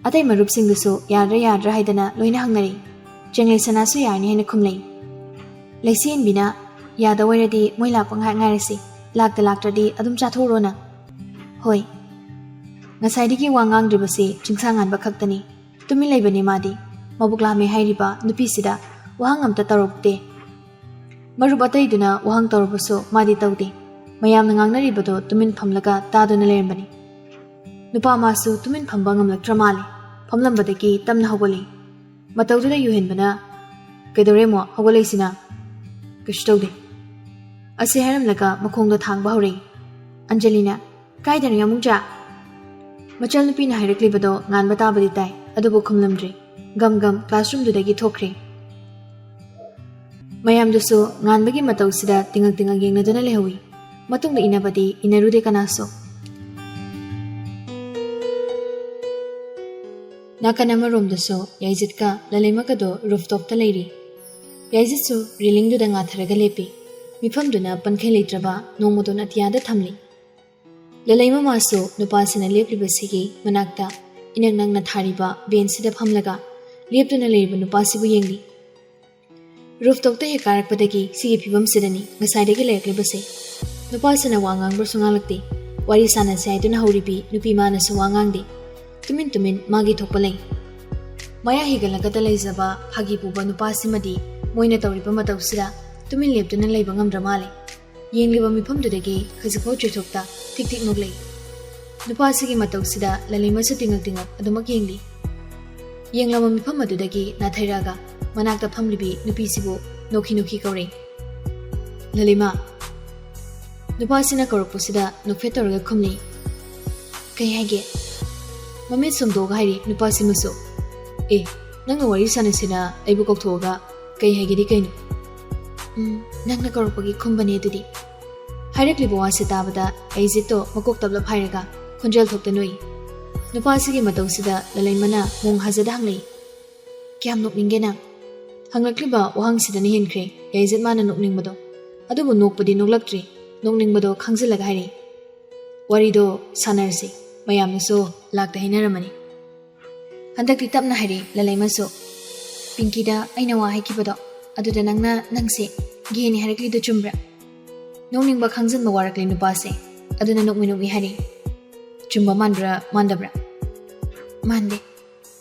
ꯑꯇꯩ ꯃꯔꯨꯞꯁꯤꯡꯗꯨꯁꯨ ꯌꯥꯗ꯭ꯔꯥ ꯌꯥꯗ꯭ꯔꯥ ꯍꯥꯏꯗꯅ ꯂꯣꯏꯅ ꯍꯪꯅꯔꯤ꯫ ꯆꯦꯡꯂꯩ ꯁꯅꯥꯁꯨ ꯌꯥꯔꯅꯤ ꯍꯥꯏꯅ ꯈꯨꯝꯂꯛꯏ꯫ ꯂꯩꯁꯦꯟꯕꯤꯅ, "ꯌꯥꯗ ꯑꯣꯏꯔꯗꯤ ꯃꯣꯏ ꯂꯥꯛꯄ ꯉꯥꯏꯍꯥꯛ ꯉꯥꯏꯔꯁꯤ, ꯂꯥꯛꯇ ꯂꯥꯛꯇ꯭ꯔꯗꯤ ꯑꯗꯨꯝ ꯆꯥꯊꯣꯛꯎꯔꯣꯅ"꯫ "ꯍꯣꯏ"꯫ ꯉꯁꯥꯏꯗꯒꯤ ꯋꯥ ꯉꯥꯡꯗ꯭ꯔꯤꯕꯁꯤ ꯆꯤꯡꯁꯥ ꯉꯥꯟꯕ ꯈꯛꯇꯅꯤ꯫ ꯇꯨꯃꯤꯟ ꯂꯩꯕꯅꯤ ꯃꯥꯗꯤ꯫ ꯃꯕꯨꯛ ꯂꯥꯝꯃꯦ ꯍꯥꯏꯔꯤꯕ ꯅꯨꯄꯤꯁꯤꯗ ꯋꯥꯍꯪ ꯑꯝꯇ ꯇꯧꯔꯛꯇꯦ꯫ ꯃꯔꯨꯞ ꯑꯇꯩꯗꯨꯅ ꯋꯥꯍꯪ ꯇꯧꯔꯕꯁꯨ ꯃꯥꯗꯤ ꯇꯧꯗꯦ꯫ ꯃꯌꯥꯝꯅ ꯉꯥꯡꯅꯔꯤꯕꯗꯣ ꯇꯨꯃꯤꯟ ꯐꯝꯂꯒ ꯇꯥꯗꯨꯅ ꯂꯩꯔꯝꯕꯅꯤ꯫ ꯅꯨꯄꯥ ꯃꯥꯁꯨ ꯇꯨꯃꯤꯟ ꯐꯝꯕ ꯉꯝꯂꯛꯇ꯭ꯔ ꯃꯥꯜꯂꯦ꯫ ꯐꯝꯂꯝꯕꯗꯒꯤ ꯇꯞꯅ ꯍꯧꯒꯠꯂꯤ꯫ ꯃꯇꯧꯗꯨꯗ ꯌꯨꯍꯦꯟꯕꯅ, "ꯀꯩꯗꯧꯔꯦ ꯑꯃꯨꯛ ꯍꯧꯒꯠꯂꯛꯏꯁꯤꯅ?" "ꯀꯩꯁꯨ ꯇꯧꯗꯦ"꯫ ꯑꯁꯤ ꯍꯥꯏꯔꯝꯂꯒ ꯃꯈꯣꯡꯗꯣ ꯊꯥꯡꯕ ꯍꯧꯔꯛꯏ꯫ ꯑꯟꯖꯂꯤꯅ, "ꯀꯥꯏꯗꯅꯣ ꯌꯥꯝꯕꯨꯡꯆꯥ?" ꯃꯆꯜꯅꯨꯄꯤꯅ ꯍꯥꯏꯔꯛꯂꯤꯕꯗꯣ ꯉꯥꯟꯕ ꯇꯥꯕꯗꯤ ꯇꯥꯏ, ꯑꯗꯨꯕꯨ ꯈꯨꯝꯂꯝꯗ꯭ꯔꯤ꯫ ꯒꯝ ꯒꯝ classroomꯗꯨꯗꯒꯤ ꯊꯣꯛꯈ꯭ꯔꯦ꯫ ꯃꯌꯥꯝꯗꯨꯁꯨ ꯉꯥꯟꯕꯒꯤ ꯃꯇꯧꯁꯤꯗ ꯇꯤꯉꯛ ꯇꯤꯉꯛ ꯌꯦꯡꯅꯗꯨꯅ ꯂꯩꯍꯧꯏ꯫ ꯃꯇꯨꯡꯗ ꯏꯟꯅꯕꯗꯤ ꯏꯟꯅꯔꯨꯗꯦ ꯀꯅꯥꯁꯨ꯫ ꯅꯥꯀꯟ ꯑꯃꯔꯣꯝꯗꯁꯨ ꯌꯥꯏꯖꯤꯠꯀ ꯂꯂꯩꯃꯒꯗꯣ rooftopꯇ ꯂꯩꯔꯤ꯫ ꯌꯥꯏꯖꯤꯠꯁꯨ railingꯗꯨꯗ ꯉꯥꯊꯔꯒ ꯂꯦꯞꯄꯤ꯫ ꯃꯤꯐꯝꯗꯨꯅ ꯄꯟꯈꯩ ꯂꯩꯇ꯭ꯔꯕ ꯅꯣꯡꯃꯗꯣꯟ ꯑꯇꯤꯌꯥꯗ ꯊꯝꯂꯤ꯫ ꯂꯂꯩꯃ ꯃꯥꯁꯨ ꯅꯨꯄꯥꯁꯤꯅ ꯂꯦꯞꯂꯤꯕꯁꯤꯒꯤ ꯃꯅꯥꯛꯇ ꯏꯅꯛ ꯅꯛꯅ ꯊꯥꯔꯤꯕ benchꯁꯤꯗ ꯐꯝꯂꯒ ꯂꯦꯞꯇꯨꯅ ꯂꯩꯔꯤꯕ ꯅꯨꯄꯥꯁꯤꯕꯨ ꯌꯦꯡꯂꯤ꯫ Rooftopꯇ ꯍꯦꯛ ꯀꯥꯔꯛꯄꯗꯒꯤ ꯁꯤꯒꯤ ꯐꯤꯕꯝꯁꯤꯗꯅꯤ ꯉꯁꯥꯏꯗꯒꯤ ꯂꯩꯔꯛꯂꯤꯕꯁꯦ꯫ ꯅꯨꯄꯥꯁꯤꯅ ꯋꯥ ꯉꯥꯡꯕ꯭ꯔꯁꯨ ꯉꯥꯡꯂꯛꯇꯦ꯫ ꯋꯥꯔꯤ ꯁꯥꯟꯅꯁꯦ ꯍꯥꯏꯗꯨꯅ ꯍꯧꯔꯤꯕꯤ ꯅꯨꯄꯤ ꯃꯥꯅꯁꯨ ꯋꯥ ꯉꯥꯡꯗꯦ꯫ ꯇꯨꯃꯤꯟ ꯇꯨꯃꯤꯟ ꯃꯥꯒꯤ ꯊꯣꯛꯄ ꯂꯩ꯫ ꯃꯌꯥ ꯍꯤꯒꯠꯂꯒꯇ ꯂꯩꯖꯕ ꯐꯥꯒꯤ ꯄꯨꯕ ꯅꯨꯄꯥꯁꯤꯃꯗꯤ ꯃꯣꯏꯅ ꯇꯧꯔꯤꯕ ꯃꯇꯧꯁꯤꯗ ꯇꯨꯃꯤꯟ ꯂꯦꯞꯇꯨꯅ ꯂꯩꯕ ꯉꯝꯗ꯭ꯔ ꯃꯥꯜꯂꯦ꯫ ꯌꯦꯡꯂꯤꯕ ꯃꯤꯐꯝꯗꯨꯗꯒꯤ ꯈꯖꯤꯛꯐꯥꯎ ꯆꯣꯏꯊꯣꯛꯇ ꯊꯤꯛ ꯊꯤꯛ ꯅꯣꯛꯂꯛꯏ꯫ ꯅꯨꯄꯥꯁꯤꯒꯤ ꯃꯇꯧꯁꯤꯗ ꯂꯂꯩꯃꯁꯨ ꯇꯤꯡꯉꯛ ꯇꯤꯡꯉꯛ ꯑꯗꯨꯃꯛ ꯌꯦꯡꯂꯤ꯫ ꯌꯦꯡꯂꯕ ꯃꯤꯐꯝ ꯑꯗꯨꯗꯒꯤ ꯅꯥꯊꯩꯔꯛꯑꯒ ꯃꯅꯥꯛꯇ ꯐꯝꯂꯤꯕꯤ ꯅꯨꯄꯤꯁꯤꯕꯨ ꯅꯣꯛꯈꯤ ꯅꯣꯛꯈꯤ ꯀꯧꯔꯛꯏ꯫ "ꯂꯂꯩꯃ!" ꯅꯨꯄꯥꯁꯤꯅ ꯀꯧꯔꯛꯄꯁꯤꯗ ꯅꯣꯛꯐꯦꯠ ꯇꯧꯔꯒ ꯈꯨꯝꯂꯤ꯫ "ꯀꯩ ꯍꯥꯏꯒꯦ?" ꯃꯃꯤꯠ ꯁꯨꯝꯗꯣꯛꯑꯒ ꯍꯥꯏꯔꯤ ꯅꯨꯄꯥꯁꯤꯃꯁꯨ꯫ "ꯑꯦ, ꯅꯪꯅ ꯋꯥꯔꯤ ꯁꯥꯟꯅꯁꯤꯅ ꯑꯩꯕꯨ ꯀꯧꯊꯣꯛꯑꯒ ꯀꯩ ꯍꯥꯏꯒꯦꯗꯤ ꯀꯩꯅꯣ?" "ꯎꯝ, ꯅꯪꯅ ꯀꯧꯔꯛꯄꯒꯤ ꯈꯨꯝꯕꯅꯦ ꯑꯗꯨꯗꯤ꯫" ꯍꯥꯏꯔꯛꯂꯤꯕ ꯋꯥꯁꯦ ꯇꯥꯕꯗ ꯌꯥꯏꯖꯤꯠꯇꯣ ꯃꯀꯣꯛ ꯇꯞꯂꯞ ꯍꯥꯏꯔꯒ ꯈꯣꯟꯖꯦꯜ ꯊꯣꯛꯇ ꯅꯣꯛꯏ꯫ ꯅꯨꯄꯥꯁꯤꯒꯤ ꯃꯇꯧꯁꯤꯗ ꯂꯂꯩꯃꯅ ꯃꯣꯡ ꯍꯥꯖꯗ ꯍꯪꯂꯛꯏ꯫ "ꯀꯌꯥꯝ ꯅꯣꯛꯅꯤꯡꯒꯦ ꯅꯪ?" ꯍꯪꯂꯛꯂꯤꯕ ꯋꯥꯍꯪꯁꯤꯗꯅ ꯍꯦꯟꯈ꯭ꯔꯦ ꯌꯥꯏꯖꯠ ꯃꯥꯅ ꯅꯣꯛꯅꯤꯡꯕꯗꯣ꯫ ꯑꯗꯨꯕꯨ ꯅꯣꯛꯄꯗꯤ ꯅꯣꯛꯂꯛꯇ꯭ꯔꯤ, ꯅꯣꯛꯅꯤꯡꯕꯗꯣ ꯈꯪꯖꯤꯜꯂꯒ ꯍꯥꯏꯔꯛꯏ꯫ "ꯋꯥꯔꯤꯗꯣ ꯁꯥꯟꯅꯔꯁꯤ, ꯃꯌꯥꯝꯅꯁꯨ ꯂꯥꯛꯇ ꯍꯥꯏꯅꯔꯝꯃꯅꯤ꯫" ꯍꯟꯗꯛꯇꯤ ꯇꯞꯅ ꯍꯥꯏꯔꯛꯏ ꯂꯂꯩꯃꯁꯨ꯫ "ꯄꯤꯡꯀꯤꯗ ꯑꯩꯅ ꯋꯥ ꯍꯥꯏꯈꯤꯕꯗꯣ, ꯑꯗꯨꯗ ꯅꯪꯅ ꯅꯪꯁꯦ ꯒꯦꯅꯤ ꯍꯥꯏꯔꯛꯂꯤꯗꯣ ꯆꯨꯝꯕ꯭ꯔꯥ?" ꯅꯣꯛꯅꯤꯡꯕ ꯈꯪꯖꯤꯟꯕ ꯋꯥꯔꯛꯂꯦ ꯅꯨꯄꯥꯁꯦ꯫ ꯑꯗꯨꯅ ꯅꯣꯛꯃꯤ ꯅꯣꯛꯃꯤ ꯍꯥꯏꯔꯛꯏ꯫ "ꯆꯨꯝꯕ ꯃꯥꯟꯕ꯭ꯔꯥ ꯃꯥꯟꯗꯕ꯭ꯔꯥ?" "ꯃꯥꯟꯗꯦ꯫"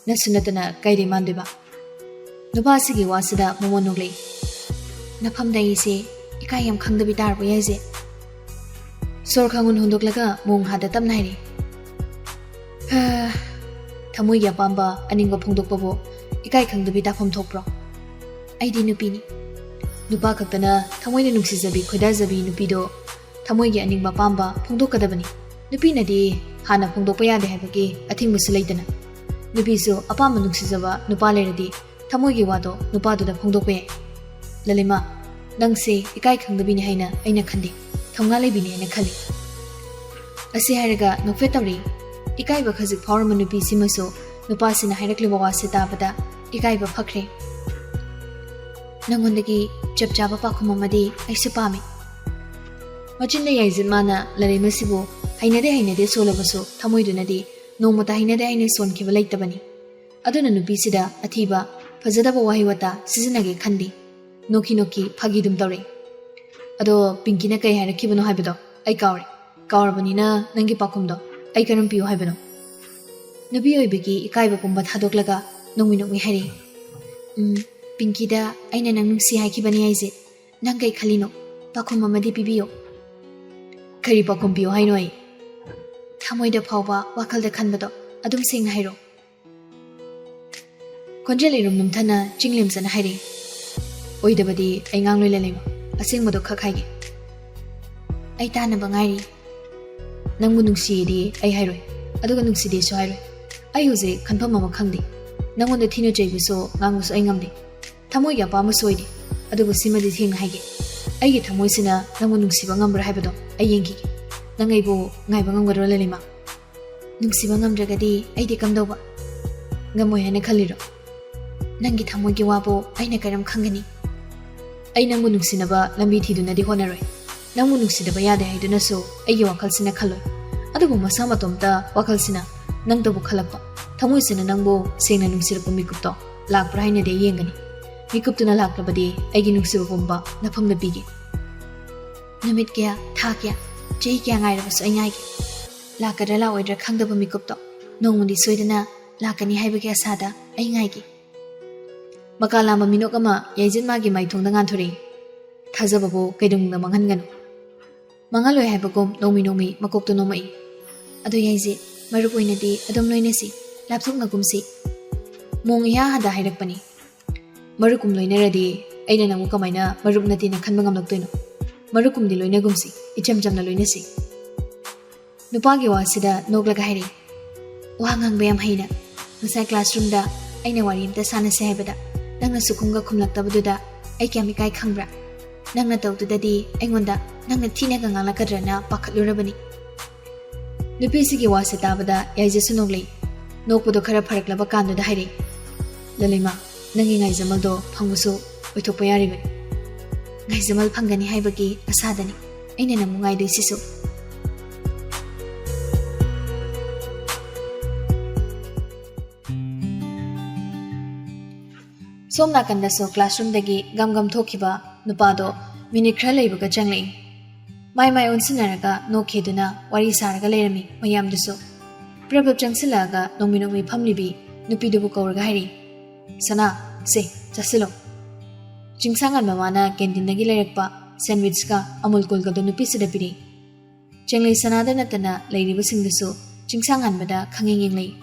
"ꯅꯠꯁꯨ ꯅꯠꯇꯅ ꯀꯩꯗꯩ ꯃꯥꯟꯗꯣꯏꯕ?" ꯅꯨꯄꯥꯁꯤꯒꯤ ꯋꯥꯁꯤꯗ ꯃꯃꯣꯟ ꯅꯣꯛꯂꯛꯏ꯫ "ꯅꯐꯝꯗ ꯑꯩꯁꯦ ꯏꯀꯥꯏ ꯌꯥꯝ ꯈꯪꯗꯕꯤ ꯇꯥꯔꯕꯣ ꯌꯥꯏꯁꯦ?" ꯁꯣꯔ ꯈꯪꯍꯨꯟ ꯍꯣꯟꯗꯣꯛꯂꯒ ꯃꯣꯡ ꯍꯥꯗ ꯇꯞꯅ ꯍꯥꯏꯔꯛꯏ꯫ "ꯍꯥ, ꯊꯃꯣꯏꯒꯤ ꯑꯄꯥꯝꯕ ꯑꯅꯤꯡꯕ ꯐꯣꯡꯗꯣꯛꯄꯕꯨ ꯏꯀꯥꯏ ꯈꯪꯗꯕꯤ ꯇꯥꯐꯝ ꯊꯣꯛꯄ꯭ꯔꯣ? ꯑꯩꯗꯤ ꯅꯨꯄꯤꯅꯤ꯫ ꯅꯨꯄꯥ ꯈꯛꯇꯅ ꯊꯃꯣꯏꯅ ꯅꯨꯡꯁꯤꯖꯕꯤ ꯈꯣꯏꯗꯥꯖꯕꯤ ꯅꯨꯄꯤꯗꯣ ꯊꯃꯣꯏꯒꯤ ꯑꯅꯤꯡꯕ ꯑꯄꯥꯝꯕ ꯐꯣꯡꯗꯣꯛꯀꯗꯕꯅꯤ꯫ ꯅꯨꯄꯤꯅꯗꯤ ꯍꯥꯟꯅ ꯐꯣꯡꯗꯣꯛꯄ ꯌꯥꯗꯦ ꯍꯥꯏꯕꯒꯤ ꯑꯊꯤꯡꯕꯁꯨ ꯂꯩꯇꯅ꯫ ꯅꯨꯄꯤꯁꯨ ꯑꯄꯥꯝꯕ ꯅꯨꯡꯁꯤꯖꯕ ꯅꯨꯄꯥ ꯂꯩꯔꯗꯤ ꯊꯃꯣꯏꯒꯤ ꯋꯥꯗꯣ ꯅꯨꯄꯥꯗꯨꯗ ꯐꯣꯡꯗꯣꯛꯄ ꯌꯥꯏ꯫ ꯂꯂꯩꯃ, ꯅꯪꯁꯦ ꯏꯀꯥꯏ ꯈꯪꯗꯕꯤꯅꯤ ꯍꯥꯏꯅ ꯑꯩꯅ ꯈꯟꯗꯦ, ꯊꯧꯅꯥ ꯂꯩꯕꯤꯅꯤ ꯍꯥꯏꯅ ꯈꯜꯂꯤ꯫" ꯑꯁꯤ ꯍꯥꯏꯔꯒ ꯅꯣꯛꯐꯦꯠ ꯇꯧꯔꯤ꯫ ꯏꯀꯥꯏꯕ ꯈꯖꯤꯛ ꯐꯥꯎꯔꯝꯕ ꯅꯨꯄꯤꯁꯤꯃꯁꯨ ꯅꯨꯄꯥꯁꯤꯅ ꯍꯥꯏꯔꯛꯂꯤꯕ ꯋꯥꯁꯤ ꯇꯥꯕꯗ ꯏꯀꯥꯏꯕ ꯐꯈ꯭ꯔꯦ꯫ "ꯅꯪꯉꯣꯟꯗꯒꯤ ꯆꯞ ꯆꯥꯕ ꯄꯥꯎꯈꯨꯝ ꯑꯃꯗꯤ ꯑꯩꯁꯨ ꯄꯥꯝꯃꯤ꯫" ꯃꯆꯤꯟꯗ ꯌꯥꯏꯖꯤꯠ ꯃꯥꯅ ꯂꯂꯩꯃꯁꯤꯕꯨ ꯍꯩꯅꯗꯦ ꯍꯩꯅꯗꯦ ꯁꯣꯜꯂꯕꯁꯨ ꯊꯃꯣꯏꯗꯨꯅꯗꯤ ꯅꯣꯡꯃꯇ ꯍꯩꯅꯗꯦ ꯍꯥꯏꯅ ꯁꯣꯟꯈꯤꯕ ꯂꯩꯇꯕꯅꯤ꯫ ꯑꯗꯨꯅ ꯅꯨꯄꯤꯁꯤꯗ ꯑꯊꯤꯕ, ꯐꯖꯗꯕ ꯋꯥꯍꯩ ꯋꯥꯇꯥ ꯁꯤꯖꯤꯟꯅꯒꯦ ꯈꯟꯗꯦ꯫ ꯅꯣꯛꯈꯤ ꯅꯣꯛꯈꯤ ꯐꯥꯒꯤꯗꯨꯝ ꯇꯧꯔꯛꯏ꯫ "ꯑꯗꯣ ꯄꯤꯡꯀꯤꯅ ꯀꯩ ꯍꯥꯏꯔꯛꯈꯤꯕꯅꯣ ꯍꯥꯏꯕꯗꯣ ꯑꯩ ꯀꯥꯎꯔꯦ꯫ ꯀꯥꯎꯔꯕꯅꯤꯅ ꯅꯪꯒꯤ ꯄꯥꯎꯈꯨꯝꯗꯣ ꯑꯩ ꯀꯔꯝ ꯄꯤꯌꯨ ꯍꯥꯏꯕꯅꯣ?" ꯅꯨꯄꯤ ꯑꯣꯏꯕꯒꯤ ꯏꯀꯥꯏꯕ ꯄꯨꯝꯕ ꯊꯥꯗꯣꯛꯂꯒ ꯅꯣꯡꯃꯤ ꯅꯣꯡꯃꯤ ꯍꯥꯏꯔꯛꯏ, "ꯎꯝ, ꯄꯤꯡꯀꯤꯗ ꯑꯩꯅ ꯅꯪ ꯅꯨꯡꯁꯤ ꯍꯥꯏꯈꯤꯕꯅꯤ ꯍꯥꯏꯁꯦ꯫ ꯅꯪ ꯀꯩ ꯈꯜꯂꯤꯅꯣ? ꯄꯥꯎꯈꯨꯝ ꯑꯃꯗꯤ ꯄꯤꯕꯤꯌꯣ꯫" "ꯀꯔꯤ ꯄꯥꯎꯈꯨꯝ ꯄꯤꯌꯣ ꯍꯥꯏꯅꯣ ꯑꯩ? ꯊꯃꯣꯏꯗ ꯐꯥꯎꯕ, ꯋꯥꯈꯜꯗ ꯈꯟꯕꯗꯣ ꯑꯗꯨꯝ ꯁꯦꯡꯅ ꯍꯥꯏꯔꯣ꯫" ꯈꯣꯟꯖꯦꯜ ꯏꯔꯨꯝ ꯂꯨꯝꯊꯅ ꯆꯤꯡ ꯂꯦꯝꯖꯅ ꯍꯥꯏꯔꯛꯏ, "ꯑꯣꯏꯗꯕꯗꯤ ꯑꯩ ꯉꯥꯡꯂꯣꯏ ꯂꯂꯩꯃ, ꯑꯁꯦꯡꯕꯗꯣ ꯈꯛ ꯍꯥꯏꯒꯦ꯫" "ꯑꯩ ꯇꯥꯅꯕ ꯉꯥꯏꯔꯤ꯫" "ꯅꯪꯕꯨ ꯅꯨꯡꯁꯤꯌꯦꯗꯤ ꯑꯩ ꯍꯥꯏꯔꯣꯏ, ꯑꯗꯨꯒ ꯅꯨꯡꯁꯤꯗꯦꯁꯨ ꯍꯥꯏꯔꯣꯏ꯫ ꯑꯩ ꯍꯧꯖꯤꯛ ꯈꯟꯐꯝ ꯑꯃ ꯈꯪꯗꯦ꯫ ꯅꯪꯉꯣꯟꯗ ꯊꯤꯅ ꯆꯩꯕꯁꯨ ꯉꯥꯡꯕꯁꯨ ꯑꯩ ꯉꯝꯗꯦ꯫ ꯊꯃꯣꯏꯒꯤ ꯑꯄꯥꯝꯕꯁꯨ ꯑꯣꯏꯗꯦ꯫ ꯑꯗꯨꯕꯨ ꯁꯤꯃꯗꯤ ꯊꯦꯡꯅ ꯍꯥꯏꯒꯦ, ꯑꯩꯒꯤ ꯊꯃꯣꯏꯁꯤꯅ ꯅꯪꯕꯨ ꯅꯨꯡꯁꯤꯕ ꯉꯝꯕ꯭ꯔꯥ ꯍꯥꯏꯕꯗꯣ ꯑꯩ ꯌꯦꯡꯈꯤꯒꯦ꯫ ꯅꯪ ꯑꯩꯕꯨ ꯉꯥꯏꯕ ꯉꯝꯒꯗ꯭ꯔꯣ ꯂꯂꯩꯃ?" "ꯅꯨꯡꯁꯤꯕ ꯉꯝꯗ꯭ꯔꯒꯗꯤ ꯑꯩꯗꯤ ꯀꯝꯗꯧꯕ? ꯉꯝꯃꯣꯏ ꯍꯥꯏꯅ ꯈꯜꯂꯤꯔꯣ? ꯅꯪꯒꯤ ꯊꯃꯣꯏꯒꯤ ꯋꯥꯕꯨ ꯑꯩꯅ ꯀꯔꯝ ꯈꯪꯒꯅꯤ?" "ꯑꯩ ꯅꯪꯕꯨ ꯅꯨꯡꯁꯤꯅꯕ ꯂꯝꯕꯤ ꯊꯤꯗꯨꯅꯗꯤ ꯍꯣꯠꯅꯔꯣꯏ꯫ ꯅꯪꯕꯨ ꯅꯨꯡꯁꯤꯗꯕ ꯌꯥꯗꯦ ꯍꯥꯏꯗꯨꯅꯁꯨ ꯑꯩꯒꯤ ꯋꯥꯈꯜꯁꯤꯅ ꯈꯜꯂꯣꯏ꯫ ꯑꯗꯨꯕꯨ ꯃꯁꯥ ꯃꯇꯣꯝꯇ ꯋꯥꯈꯜꯁꯤꯅ ꯅꯪꯇꯕꯨ ꯈꯜꯂꯛꯄ, ꯊꯃꯣꯏꯁꯤꯅ ꯅꯪꯕꯨ ꯁꯦꯡꯅ ꯅꯨꯡꯁꯤꯔꯛꯄ ꯃꯤꯀꯨꯞꯇꯣ ꯂꯥꯛꯄ꯭ꯔꯥ ꯍꯥꯏꯅꯗꯤ ꯑꯩ ꯌꯦꯡꯒꯅꯤ꯫ ꯃꯤꯀꯨꯞꯇꯨꯅ ꯂꯥꯛꯂꯕꯗꯤ ꯑꯩꯒꯤ ꯅꯨꯡꯁꯤꯕ ꯄꯨꯝꯕ ꯅꯐꯝꯗ ꯄꯤꯒꯦ꯫ ꯅꯨꯃꯤꯠ ꯀꯌꯥ, ꯊꯥ ꯀꯌꯥ, ꯆꯍꯤ ꯀꯌꯥ ꯉꯥꯏꯔꯕꯁꯨ ꯑꯩ ꯉꯥꯏꯒꯦ꯫ ꯂꯥꯛꯀꯗ꯭ꯔꯥ ꯂꯥꯛꯑꯣꯏꯗ꯭ꯔꯥ ꯈꯪꯗꯕ ꯃꯤꯀꯨꯞꯇꯣ ꯅꯣꯡꯃꯗꯤ ꯁꯣꯏꯗꯅ ꯂꯥꯛꯀꯅꯤ ꯍꯥꯏꯕꯒꯤ ꯑꯁꯥꯗ ꯑꯩ ꯉꯥꯏꯒꯦ꯫" ꯃꯀꯥ ꯂꯥꯝꯕ ꯃꯤꯅꯣꯛ ꯑꯃ ꯌꯥꯏꯖꯤꯟ ꯃꯥꯒꯤ ꯃꯥꯏꯊꯣꯡꯗ ꯉꯥꯟꯊꯣꯔꯛꯏ꯫ ꯊꯥꯖꯕꯕꯨ ꯀꯩꯗꯧꯅꯨꯡꯗ ꯃꯥꯡꯍꯟꯒꯅꯨ꯫ ꯃꯥꯡꯍꯜꯂꯣꯏ ꯍꯥꯏꯕꯒꯨꯝ ꯅꯣꯡꯃꯤ ꯅꯣꯡꯃꯤ ꯃꯀꯣꯛꯇꯨ ꯅꯣꯝꯃꯛꯏ꯫ "ꯑꯗꯣ ꯌꯥꯏꯖꯤꯟ, ꯃꯔꯨꯞ ꯑꯣꯏꯅꯗꯤ ꯑꯗꯨꯝ ꯂꯣꯏꯅꯁꯤ, ꯂꯥꯞꯊꯣꯛꯅꯒꯨꯝꯁꯤ꯫" ꯃꯣꯡ ꯏꯍꯥ ꯍꯥꯗ ꯍꯥꯏꯔꯛꯄꯅꯤ꯫ "ꯃꯔꯨꯞꯀꯨꯝ ꯂꯣꯏꯅꯔꯗꯤ ꯑꯩꯅ ꯅꯪꯕꯨ ꯀꯃꯥꯏꯅ ꯃꯔꯨꯞ ꯅꯠꯇꯦꯅ ꯈꯟꯕ ꯉꯝꯂꯛꯇꯣꯏꯅꯣ? ꯃꯔꯨꯞꯀꯨꯝꯗꯤ ꯂꯣꯏꯅꯒꯨꯝꯁꯤ, ꯏꯆꯝ ꯆꯝꯅ ꯂꯣꯏꯅꯁꯤ꯫" ꯅꯨꯄꯥꯒꯤ ꯋꯥꯁꯤꯗ ꯅꯣꯛꯂꯒ ꯍꯥꯏꯔꯛꯏ, "ꯋꯥ ꯉꯥꯡꯕ ꯌꯥꯝ ꯍꯩꯅ꯫ ꯉꯁꯥꯏ classroomꯗ ꯑꯩꯅ ꯋꯥꯔꯤ ꯑꯝꯇ ꯁꯥꯟꯅꯁꯦ ꯍꯥꯏꯕꯗ ꯅꯪꯅ ꯁꯨꯈꯨꯝꯒ ꯈꯨꯝꯂꯛꯇꯕꯗꯨꯗ ꯑꯩ ꯀꯌꯥꯝ ꯏꯀꯥꯏ ꯈꯪꯕ꯭ꯔꯥ? ꯅꯪꯅ ꯇꯧꯗꯨꯗꯗꯤ ꯑꯩꯉꯣꯟꯗ ꯅꯪꯅ ꯊꯤꯅꯒ ꯉꯥꯡꯂꯛꯀꯗ꯭ꯔꯅ ꯄꯥꯈꯠꯂꯨꯔꯕꯅꯤ꯫" ꯅꯨꯄꯤꯁꯤꯒꯤ ꯋꯥꯁꯦ ꯇꯥꯕꯗ ꯌꯥꯏꯖꯁꯨ ꯅꯣꯛꯂꯛꯏ꯫ ꯅꯣꯛꯄꯗꯣ ꯈꯔ ꯐꯔꯛꯂꯕ ꯀꯥꯟꯗꯨꯗ ꯍꯥꯏꯔꯛꯏ, "ꯂꯂꯩꯃ, ꯅꯪꯒꯤ ꯉꯥꯏꯖꯃꯜꯗꯣ ꯐꯪꯕꯁꯨ ꯑꯣꯏꯊꯣꯛꯄ ꯌꯥꯔꯤꯕꯅꯤ꯫ ꯉꯥꯏꯖꯃꯜ ꯐꯪꯒꯅꯤ ꯍꯥꯏꯕꯒꯤ ꯑꯁꯥꯗꯅꯤ ꯑꯩꯅ ꯅꯪꯕꯨ ꯉꯥꯏꯗꯣꯏꯁꯤꯁꯨ꯫" ꯁꯣꯝ ꯅꯥꯀꯟꯗꯁꯨ classroomꯗꯒꯤ ꯒꯝ ꯒꯝ ꯊꯣꯛꯈꯤꯕ ꯅꯨꯄꯥꯗꯣ minute ꯈꯔ ꯂꯩꯕꯒ ꯆꯪꯂꯛꯏ꯫ ꯃꯥꯏ ꯃꯥꯏ ꯑꯣꯟꯁꯤꯟꯅꯔꯒ ꯅꯣꯛꯈꯤꯗꯨꯅ ꯋꯥꯔꯤ ꯁꯥꯔꯒ ꯂꯩꯔꯝꯃꯤ ꯃꯌꯥꯝꯗꯨꯁꯨ꯫ ꯄ꯭ꯔꯕꯞ ꯆꯪꯁꯤꯜꯂꯛꯑꯒ ꯅꯣꯡꯃꯤ ꯅꯣꯡꯃꯤ ꯐꯝꯂꯤꯕꯤ ꯅꯨꯄꯤꯗꯨꯕꯨ ꯀꯧꯔꯒ ꯍꯥꯏꯔꯤ, "ꯁꯅꯥ, ꯁꯦ, ꯆꯥꯁꯤꯜꯂꯣ꯫" ꯆꯤꯡꯁꯥꯡꯉꯥꯟꯕ ꯃꯥꯅ ꯀꯦꯟꯇꯤꯟꯗꯒꯤ ꯂꯩꯔꯛꯄ ꯁꯦꯟꯋꯤꯆꯀ ꯑꯃꯨꯜ ꯀꯨꯜꯒꯗꯣ ꯅꯨꯄꯤꯁꯤꯗ ꯄꯤꯔꯛꯏ꯫ ꯆꯦꯡꯂꯩ ꯁꯅꯥꯗ ꯅꯠꯇꯅ ꯂꯩꯔꯤꯕꯁꯤꯡꯗꯨꯁꯨ ꯆꯤꯡꯁꯥꯡꯉꯥꯟꯕꯗ ꯈꯪꯌꯦꯡ ꯌꯦꯡꯂꯛꯏ꯫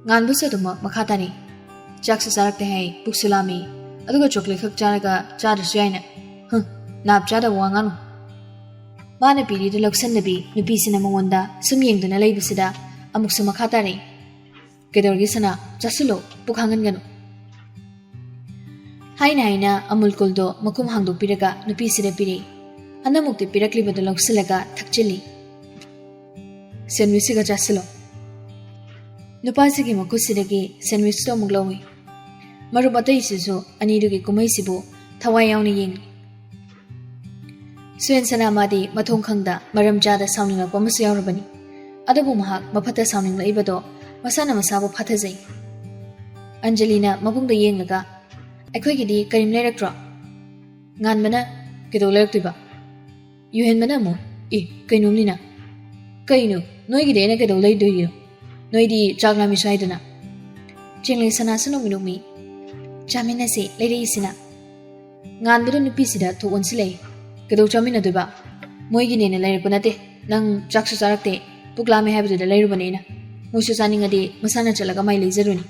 ꯉꯥꯟꯕꯁꯨ ꯑꯗꯨꯃꯛ ꯃꯈꯥ ꯇꯥꯔꯤ꯫ "ꯆꯥꯛꯁꯨ ꯆꯥꯔꯛꯇꯦ ꯍꯥꯏ, ꯄꯨꯛꯁꯨ ꯂꯥꯝꯃꯤ, ꯑꯗꯨꯒ ꯆꯣꯀ꯭ꯂꯦꯠ ꯈꯛ ꯆꯥꯔꯒ ꯆꯥꯗ꯭ꯔꯁꯨ ꯌꯥꯏꯅ꯫ ꯍꯨꯝ, ꯅꯥꯞ ꯆꯥꯗꯕ ꯋꯥ ꯉꯥꯡꯅꯨ꯫" ꯃꯥꯅ ꯄꯤꯔꯤꯗꯨ ꯂꯧꯁꯟꯗꯕꯤ ꯅꯨꯄꯤꯁꯤꯅ ꯃꯉꯣꯟꯗ ꯁꯨꯝ ꯌꯦꯡꯗꯨꯅ ꯂꯩꯕꯁꯤꯗ ꯑꯃꯨꯛꯁꯨ ꯃꯈꯥ ꯇꯥꯔꯛꯏ꯫ "ꯀꯩꯗꯧꯔꯒꯦ ꯁꯅꯥ? ꯆꯥꯁꯤꯜꯂꯣ, ꯄꯨꯛ ꯍꯥꯡꯍꯟꯒꯅꯨ꯫" ꯍꯥꯏꯅ ꯍꯥꯏꯅ ꯑꯃꯨꯜ ꯀꯨꯜꯗꯣ ꯃꯈꯨꯝ ꯍꯥꯡꯗꯣꯛꯄꯤꯔꯒ ꯅꯨꯄꯤꯁꯤꯗ ꯄꯤꯔꯛꯏ꯫ ꯍꯟꯗꯛꯃꯨꯛꯇꯤ ꯄꯤꯔꯛꯂꯤꯕꯗꯨ ꯂꯧꯁꯤꯜꯂꯒ ꯊꯛꯆꯤꯜꯂꯤ꯫ "ꯁꯦꯟꯋꯤꯆꯁꯤꯒ ꯆꯥꯁꯤꯜꯂꯣ꯫" ꯅꯨꯄꯥꯁꯤꯒꯤ ꯃꯈꯨꯠꯁꯤꯗꯒꯤ ꯁꯦꯟꯋꯤꯆꯇꯣ ꯑꯃꯨꯛ ꯂꯧꯏ꯫ ꯃꯔꯨꯞ ꯑꯇꯩꯁꯤꯁꯨ ꯑꯅꯤꯗꯨꯒꯤ ꯀꯨꯝꯍꯩꯁꯤꯕꯨ ꯊꯋꯥꯏ ꯌꯥꯎꯅ ꯌꯦꯡꯂꯤ꯫ ꯁꯨꯌꯦꯟ ꯁꯅꯥ ꯃꯥꯗꯤ ꯃꯊꯣꯡ ꯈꯪꯗ ꯃꯔꯝ ꯆꯥꯗ ꯁꯥꯎꯅꯤꯡꯂꯛꯄ ꯑꯃꯁꯨ ꯌꯥꯎꯔꯕꯅꯤ꯫ ꯑꯗꯨꯕꯨ ꯃꯍꯥꯛ ꯃꯐꯠꯇ ꯁꯥꯎꯅꯤꯡꯂꯛꯏꯕꯗꯣ ꯃꯁꯥꯅ ꯃꯁꯥꯕꯨ ꯐꯥꯊꯖꯩ꯫ ꯑꯟꯖꯂꯤꯅ ꯃꯕꯨꯡꯗ ꯌꯦꯡꯂꯒ, "ꯑꯩꯈꯣꯏꯒꯤꯗꯤ ꯀꯔꯤꯝ ꯂꯩꯔꯛꯇ꯭ꯔꯣ?" ꯉꯥꯟꯕꯅ, "ꯀꯩꯗꯧ ꯂꯩꯔꯛꯇꯣꯏꯕ?" ꯌꯨꯍꯦꯟꯕꯅ ꯑꯃꯨꯛ, "ꯑꯦ, ꯀꯩꯅꯣꯝꯅꯤꯅ꯫" "ꯀꯩꯅꯣ? ꯅꯣꯏꯒꯤꯗꯤ ꯑꯩꯅ ꯀꯩꯗꯧ ꯂꯩꯗꯣꯏꯅꯣ? ꯅꯣꯏꯗꯤ ꯆꯥꯛ ꯂꯥꯝꯃꯤ ꯁ꯭ꯋꯥꯏꯗꯅ꯫" ꯆꯦꯡꯂꯩ ꯁꯅꯥꯁꯨ ꯅꯣꯛꯃꯤ ꯅꯣꯛꯃꯤ, "ꯆꯥꯃꯤꯟꯅꯁꯤ, ꯂꯩꯔꯛꯏꯁꯤꯅ꯫" ꯉꯥꯟꯕꯗ ꯅꯨꯄꯤꯁꯤꯗ ꯊꯣꯛ ꯑꯣꯟꯁꯤꯜꯂꯛꯏ꯫ "ꯀꯩꯗꯧ ꯆꯥꯃꯤꯟꯅꯗꯣꯏꯕ? ꯃꯣꯏꯒꯤꯅꯦꯅ ꯂꯩꯔꯛꯄ ꯅꯠꯇꯦ꯫ ꯅꯪ ꯆꯥꯛꯁꯨ ꯆꯥꯔꯛꯇꯦ, ꯄꯨꯛ ꯂꯥꯝꯃꯦ ꯍꯥꯏꯕꯗꯨꯗ ꯂꯩꯔꯨꯕꯅꯦ ꯑꯩꯅ꯫ ꯃꯣꯏꯁꯨ ꯆꯥꯅꯤꯡꯉꯗꯤ ꯃꯁꯥꯅ ꯆꯠꯂꯒ ꯃꯥꯏ ꯂꯩꯖꯔꯨꯅꯤ꯫"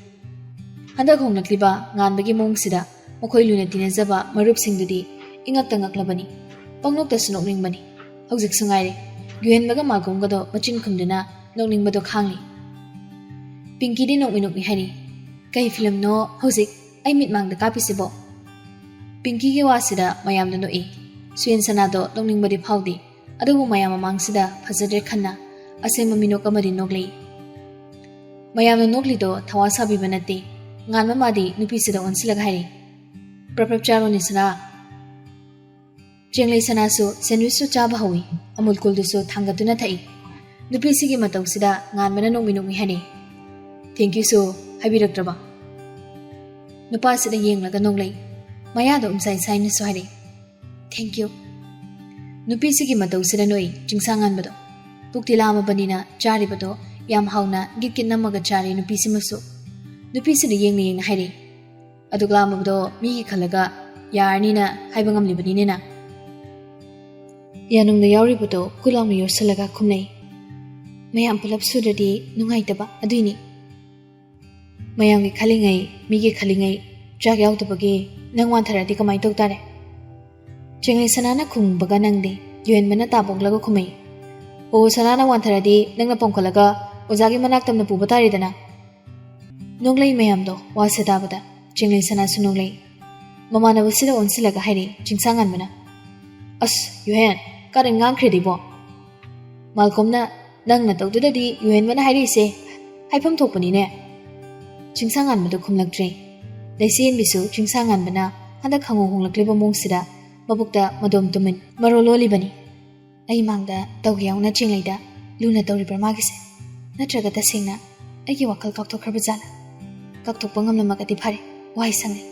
ꯍꯟꯗꯛ ꯍꯣꯡꯂꯛꯂꯤꯕ ꯉꯥꯟꯕꯒꯤ ꯃꯑꯣꯡꯁꯤꯗ ꯃꯈꯣꯏ ꯂꯨꯅ ꯇꯤꯟꯅꯖꯕ ꯃꯔꯨꯞꯁꯤꯡꯗꯨꯗꯤ ꯏꯉꯛꯇ ꯉꯛꯂꯕꯅꯤ꯫ ꯄꯪꯅꯣꯛꯇꯁꯨ ꯅꯣꯛꯅꯤꯡꯕꯅꯤ꯫ ꯍꯧꯖꯤꯛꯁꯨ ꯉꯥꯏꯔꯦ, ꯌꯨꯍꯦꯟꯕꯒ ꯃꯥꯒꯨꯝꯒꯗꯣ ꯃꯆꯤꯟ ꯈꯨꯝꯗꯨꯅ ꯅꯣꯛꯅꯤꯡꯕꯗꯣ ꯈꯥꯡꯂꯤ꯫ ꯄꯤꯡꯀꯤꯗꯤ ꯅꯣꯛꯃꯤ ꯅꯣꯛꯃꯤ ꯍꯥꯏꯔꯤ, "ꯀꯩ ꯐꯤꯂꯝꯅꯣ ꯍꯧꯖꯤꯛ ꯑꯩ ꯃꯤꯠꯃꯥꯡꯗ ꯀꯥꯞꯄꯤꯁꯤꯕꯣ?" ꯄꯤꯡꯀꯤꯒꯤ ꯋꯥꯁꯤꯗ ꯃꯌꯥꯝꯅ ꯅꯣꯛꯏ꯫ ꯁꯨꯌꯦꯟ ꯁꯅꯥꯗꯣ ꯅꯣꯛꯅꯤꯡꯕꯗꯤ ꯐꯥꯎꯗꯦ, ꯑꯗꯨꯕꯨ ꯃꯌꯥꯝ ꯃꯃꯥꯡꯁꯤꯗ ꯐꯖꯗ꯭ꯔꯦ ꯈꯟꯅ ꯑꯁꯦꯡꯕ ꯃꯤꯅꯣꯛ ꯑꯃꯗꯤ ꯅꯣꯛꯂꯤ꯫ ꯃꯌꯥꯝꯅ ꯅꯣꯛꯂꯤꯗꯣ ꯊꯋꯥ ꯁꯥꯕꯤꯕ ꯅꯠꯇꯦ꯫ ꯉꯥꯟꯕ ꯃꯥꯗꯤ ꯅꯨꯄꯤꯁꯤꯗ ꯑꯣꯟꯁꯤꯜꯂꯒ ꯍꯥꯏꯔꯤ, "ꯄ꯭ꯔꯞ ꯄ꯭ꯔꯞ ꯆꯥꯔꯣꯅꯦ ꯁꯅꯥ꯫" ꯆꯦꯡꯂꯩ ꯁꯅꯥꯁꯨ ꯁꯦꯟꯋꯤꯁꯇꯨ ꯆꯥꯕ ꯍꯧꯏ꯫ ꯑꯃꯨꯜ ꯀꯨꯜꯗꯨꯁꯨ ꯊꯥꯡꯒꯠꯇꯨꯅ ꯊꯛꯏ꯫ ꯅꯨꯄꯤꯁꯤꯒꯤ ꯃꯇꯧꯁꯤꯗ ꯉꯥꯟꯕꯅ ꯅꯣꯛꯃꯤ ꯅꯣꯛꯃꯤ ꯍꯥꯏꯅꯩ, "Thank you ꯁꯨ ꯍꯥꯏꯕꯤꯔꯛꯇ꯭ꯔꯕ?" ꯅꯨꯄꯥꯁꯤꯗ ꯌꯦꯡꯂꯒ ꯅꯣꯛꯂꯛꯏ꯫ ꯃꯌꯥꯗ ꯎꯝꯁꯥꯏ ꯁꯥꯏꯅꯁꯨ ꯍꯥꯏꯔꯛꯏ, "Thank you꯫" ꯅꯨꯄꯤꯁꯤꯒꯤ ꯃꯇꯧꯁꯤꯗ ꯅꯣꯛꯏ ꯆꯤꯡꯁꯥꯡ ꯉꯥꯟꯕꯗꯣ꯫ ꯄꯨꯛꯇꯤ ꯂꯥꯝꯃꯕꯅꯤꯅ ꯆꯥꯔꯤꯕꯗꯣ ꯌꯥꯝ ꯍꯥꯎꯅ ꯒꯤꯠ ꯒꯤꯠ ꯅꯝꯃꯒ ꯆꯥꯔꯦ ꯅꯨꯄꯤꯁꯤꯃꯁꯨ꯫ ꯅꯨꯄꯤꯁꯤꯅ ꯌꯦꯡꯅ ꯌꯦꯡꯅ ꯍꯥꯏꯔꯛꯏ, "ꯑꯗꯨꯛ ꯂꯥꯝꯃꯕꯗꯣ ꯃꯤꯒꯤ ꯈꯜꯂꯒ ꯌꯥꯔꯅꯤꯅ ꯍꯥꯏꯕ ꯉꯝꯂꯤꯕꯅꯤꯅꯦ ꯅꯪ?" ꯌꯥꯅꯨꯡꯗ ꯌꯥꯎꯔꯤꯕꯗꯣ ꯀꯨ ꯂꯥꯎꯅ ꯌꯣꯠꯁꯤꯜꯂꯒ ꯈꯨꯝꯅꯩ, "ꯃꯌꯥꯝ ꯄꯨꯂꯞ ꯁꯨꯔꯗꯤ ꯅꯨꯡꯉꯥꯏꯇꯕ ꯑꯗꯨꯏꯅꯤ꯫ ꯃꯌꯥꯝꯒꯤ ꯈꯜꯂꯤꯉꯩ, ꯃꯤꯒꯤ ꯈꯜꯂꯤꯉꯩ ꯆꯥꯛ ꯌꯥꯎꯗꯕꯒꯤ ꯅꯪ ꯋꯥꯟꯊꯔꯗꯤ ꯀꯃꯥꯏꯅ ꯇꯧ ꯇꯥꯔꯦ?" ꯆꯦꯡꯂꯩ ꯁꯅꯥꯅ ꯈꯨꯝꯕꯒ ꯅꯪꯗꯦ꯫ ꯌꯨꯍꯦꯟꯕꯅ ꯇꯥꯕꯣꯛꯂꯒ ꯈꯨꯝꯃꯛꯏ, "ꯑꯣ, ꯁꯅꯥꯅ ꯋꯥꯟꯊꯔꯗꯤ ꯅꯪꯅ ꯄꯣꯝꯈꯠꯂꯒ ꯑꯣꯖꯥꯒꯤ ꯃꯅꯥꯛ ꯇꯝꯅ ꯄꯨꯕ ꯇꯥꯔꯦꯗꯅ?" ꯅꯣꯛꯂꯛꯏ ꯃꯌꯥꯝꯗꯣ ꯋꯥꯁꯦ ꯇꯥꯕꯗ꯫ ꯆꯦꯡꯂꯩ ꯁꯅꯥꯁꯨ ꯅꯣꯛꯂꯛꯏ꯫ ꯃꯃꯥꯟꯅꯕꯁꯤꯗ ꯑꯣꯟꯁꯤꯜꯂꯒ ꯍꯥꯏꯔꯛꯏ ꯆꯤꯡꯁꯥꯡꯉꯥꯟꯕꯅ, "ꯑꯁ, ꯌꯨꯍꯦꯟ, ꯀꯔꯟ ꯉꯥꯡꯈ꯭ꯔꯦꯗ ꯏꯕꯣ꯫ ꯃꯥꯜꯀꯣꯝꯅ ꯅꯪ ꯅꯇꯧꯗꯨꯗꯗꯤ ꯌꯨꯍꯦꯟꯕꯅ ꯍꯥꯏꯔꯛꯏꯁꯦ ꯍꯥꯏꯐꯝ ꯊꯣꯛꯄꯅꯤꯅꯦ꯫" ꯆꯤꯡꯁꯥꯡꯉꯥꯟꯕꯗꯨ ꯈꯨꯝꯂꯛꯇ꯭ꯔꯦ꯫ ꯂꯩꯆꯦꯟꯕꯤꯁꯨ ꯆꯤꯡꯁꯥꯡꯉꯥꯟꯕꯅ ꯍꯟꯗꯛ ꯈꯪꯍꯣꯡ ꯍꯣꯡꯂꯛꯂꯤꯕ ꯃꯑꯣꯡꯁꯤꯗ ꯃꯕꯨꯛꯇ ꯃꯗꯣꯝ ꯇꯨꯃꯤꯟ ꯃꯔꯣꯜ ꯂꯣꯜꯂꯤꯕꯅꯤ꯫ ꯑꯩ ꯃꯥꯡꯗ ꯇꯧꯒꯦ ꯌꯥꯎꯅ ꯆꯦꯡꯂꯩꯗ ꯂꯨꯅ ꯇꯧꯔꯤꯕ꯭ꯔꯥ ꯃꯥꯒꯤꯁꯦ? ꯅꯠꯇ꯭ꯔꯒ ꯇꯁꯦꯡꯅ ꯑꯩꯒꯤ ꯋꯥꯈꯜ ꯀꯥꯎꯊꯣꯛꯈ꯭ꯔꯕ ꯖꯥꯠꯂꯥ? ꯀꯥꯎꯊꯣꯛꯄ ꯉꯝꯂꯝꯃꯒꯗꯤ ꯐꯔꯦ, ꯋꯥꯏ ꯁꯪꯂꯦ꯫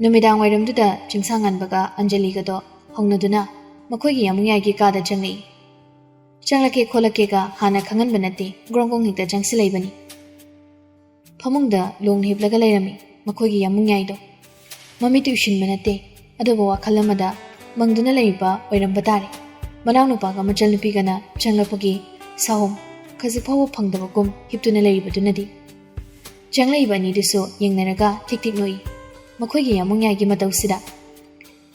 ꯅꯨꯃꯤꯗꯥꯡ ꯋꯥꯏꯔꯝꯗꯨꯗ ꯆꯤꯡꯁꯥꯡꯉꯥꯟꯕꯒ ꯑꯟꯖꯂꯤꯒꯗꯣ ꯍꯧꯅꯗꯨꯅ ꯃꯈꯣꯏꯒꯤ ꯌꯥꯃꯨꯡꯌꯥꯏꯒꯤ ꯀꯥꯗ ꯆꯪꯂꯛꯏ꯫ ꯆꯪꯂꯛꯀꯦ ꯈꯣꯠꯂꯛꯀꯦꯒ ꯍꯥꯟꯅ ꯈꯪꯍꯟꯕ ꯅꯠꯇꯦ, ꯒ꯭ꯔꯣꯡ ꯒ꯭ꯔꯣꯡ ꯍꯦꯛꯇ ꯆꯪꯁꯤꯜꯂꯛꯏꯕꯅꯤ꯫ ꯐꯃꯨꯡꯗ ꯂꯣꯡꯅ ꯍꯤꯞꯂꯒ ꯂꯩꯔꯝꯃꯤ ꯃꯈꯣꯏꯒꯤ ꯌꯥꯃꯨꯡꯌꯥꯏꯗꯣ꯫ ꯃꯃꯤꯠꯇꯤ ꯎꯏꯁꯤꯟꯕ ꯅꯠꯇꯦ, ꯑꯗꯨꯕꯨ ꯋꯥꯈꯜ ꯑꯃꯗ ꯃꯪꯗꯨꯅ ꯂꯩꯔꯤꯕ ꯑꯣꯏꯔꯝꯕ ꯇꯥꯔꯦ꯫ ꯃꯅꯥꯎꯅꯨꯄꯥꯒ ꯃꯆꯜꯅꯨꯄꯤꯒꯅ ꯆꯪꯂꯛꯄꯒꯤ ꯁꯥꯍꯣꯝ ꯈꯖꯤꯛ ꯐꯥꯎꯕ ꯐꯪꯗꯕꯒꯨꯝ ꯍꯤꯞꯇꯨꯅ ꯂꯩꯔꯤꯕꯗꯨꯅꯗꯤ꯫ ꯆꯪꯂꯛꯏꯕ ꯑꯅꯤꯗꯨꯁꯨ ꯌꯦꯡꯅꯔꯒ ꯊꯤꯛ ꯊꯤꯛ ꯅꯣꯛꯏ꯫ ꯃꯈꯣꯏꯒꯤ ꯌꯥꯃꯨꯡꯌꯥꯏꯒꯤ ꯃꯇꯧꯁꯤꯗ꯫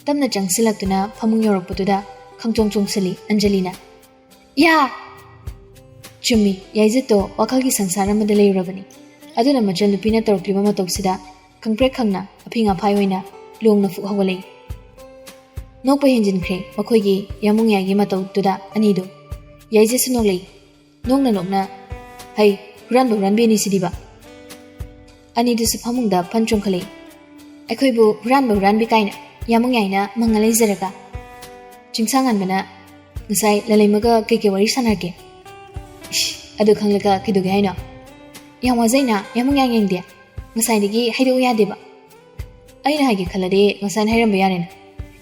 ꯇꯞꯅ ꯆꯪꯁꯤꯜꯂꯛꯇꯨꯅ ꯐꯃꯨꯡ ꯌꯧꯔꯛꯄꯗꯨꯗ ꯈꯪꯆꯣꯡ ꯆꯣꯡꯁꯤꯜꯂꯤ ꯑꯟꯖꯂꯤꯅ꯫ "ꯌꯥ!" ꯆꯨꯝꯃꯤ, ꯌꯥꯏꯖꯠꯇꯣ ꯋꯥꯈꯜꯒꯤ ꯁꯪꯁꯥꯔ ꯑꯃꯗ ꯂꯩꯔꯨꯔꯕꯅꯤ꯫ ꯑꯗꯨꯅ ꯃꯆꯜꯅꯨꯄꯤꯅ ꯇꯧꯔꯛꯂꯤꯕ ꯃꯇꯧꯁꯤꯗ ꯈꯪꯄ꯭ꯔꯦꯛ ꯈꯪꯅ ꯑꯐꯤꯡ ꯑꯐꯥꯏ ꯑꯣꯏꯅ ꯂꯣꯡꯅ ꯐꯨꯛ ꯍꯧꯒꯠꯂꯛꯏ꯫ ꯅꯣꯛꯄ ꯍꯦꯟꯖꯤꯟꯈ꯭ꯔꯦ ꯃꯈꯣꯏꯒꯤ ꯌꯥꯃꯨꯡꯌꯥꯏꯒꯤ ꯃꯇꯧꯗꯨꯗ ꯑꯅꯤꯗꯨ꯫ ꯌꯥꯏꯖꯠꯁꯨ ꯅꯣꯛꯂꯛꯏ꯫ ꯅꯣꯛꯅ ꯅꯣꯛꯅ, "ꯍꯩ, ꯍꯨꯔꯥꯟꯕ ꯍꯨꯔꯥꯟꯕꯤ ꯑꯅꯤꯁꯤꯗꯤꯕ!" ꯑꯅꯤꯗꯨꯁꯨ ꯐꯃꯨꯡꯗ ꯐꯟ ꯆꯣꯡꯈꯠꯂꯛꯏ꯫ "ꯑꯩꯈꯣꯏꯕꯨ ꯍꯨꯔꯥꯟꯕ ꯍꯨꯔꯥꯟꯕꯤ ꯀꯥꯏꯅ ꯌꯥꯃꯨꯡꯌꯥꯏꯅ ꯃꯪꯉ ꯂꯩꯖꯔꯒ?" ꯆꯤꯡꯁꯥꯡꯉꯥꯟꯕꯅ, "ꯉꯁꯥꯏ ꯂꯂꯩꯃꯒ ꯀꯩ ꯀꯩ ꯋꯥꯔꯤ ꯁꯥꯟꯅꯔꯒꯦ?" "ꯏꯁ, ꯑꯗꯨ ꯈꯪꯂꯒ ꯀꯩꯗꯧꯒꯦ ꯍꯥꯏꯅꯣ? ꯌꯥꯝ ꯋꯥꯖꯩꯅ ꯌꯥꯃꯨꯡꯌꯥꯏ ꯌꯦꯡꯗꯦ꯫ ꯉꯁꯥꯏꯗꯒꯤ ꯍꯥꯏꯗꯣꯛꯎ ꯌꯥꯗꯦꯕ꯫ ꯑꯩꯅ ꯍꯥꯏꯒꯦ ꯈꯜꯂꯗꯤ ꯉꯁꯥꯏꯅ ꯍꯥꯏꯔꯝꯕ ꯌꯥꯔꯦꯅ꯫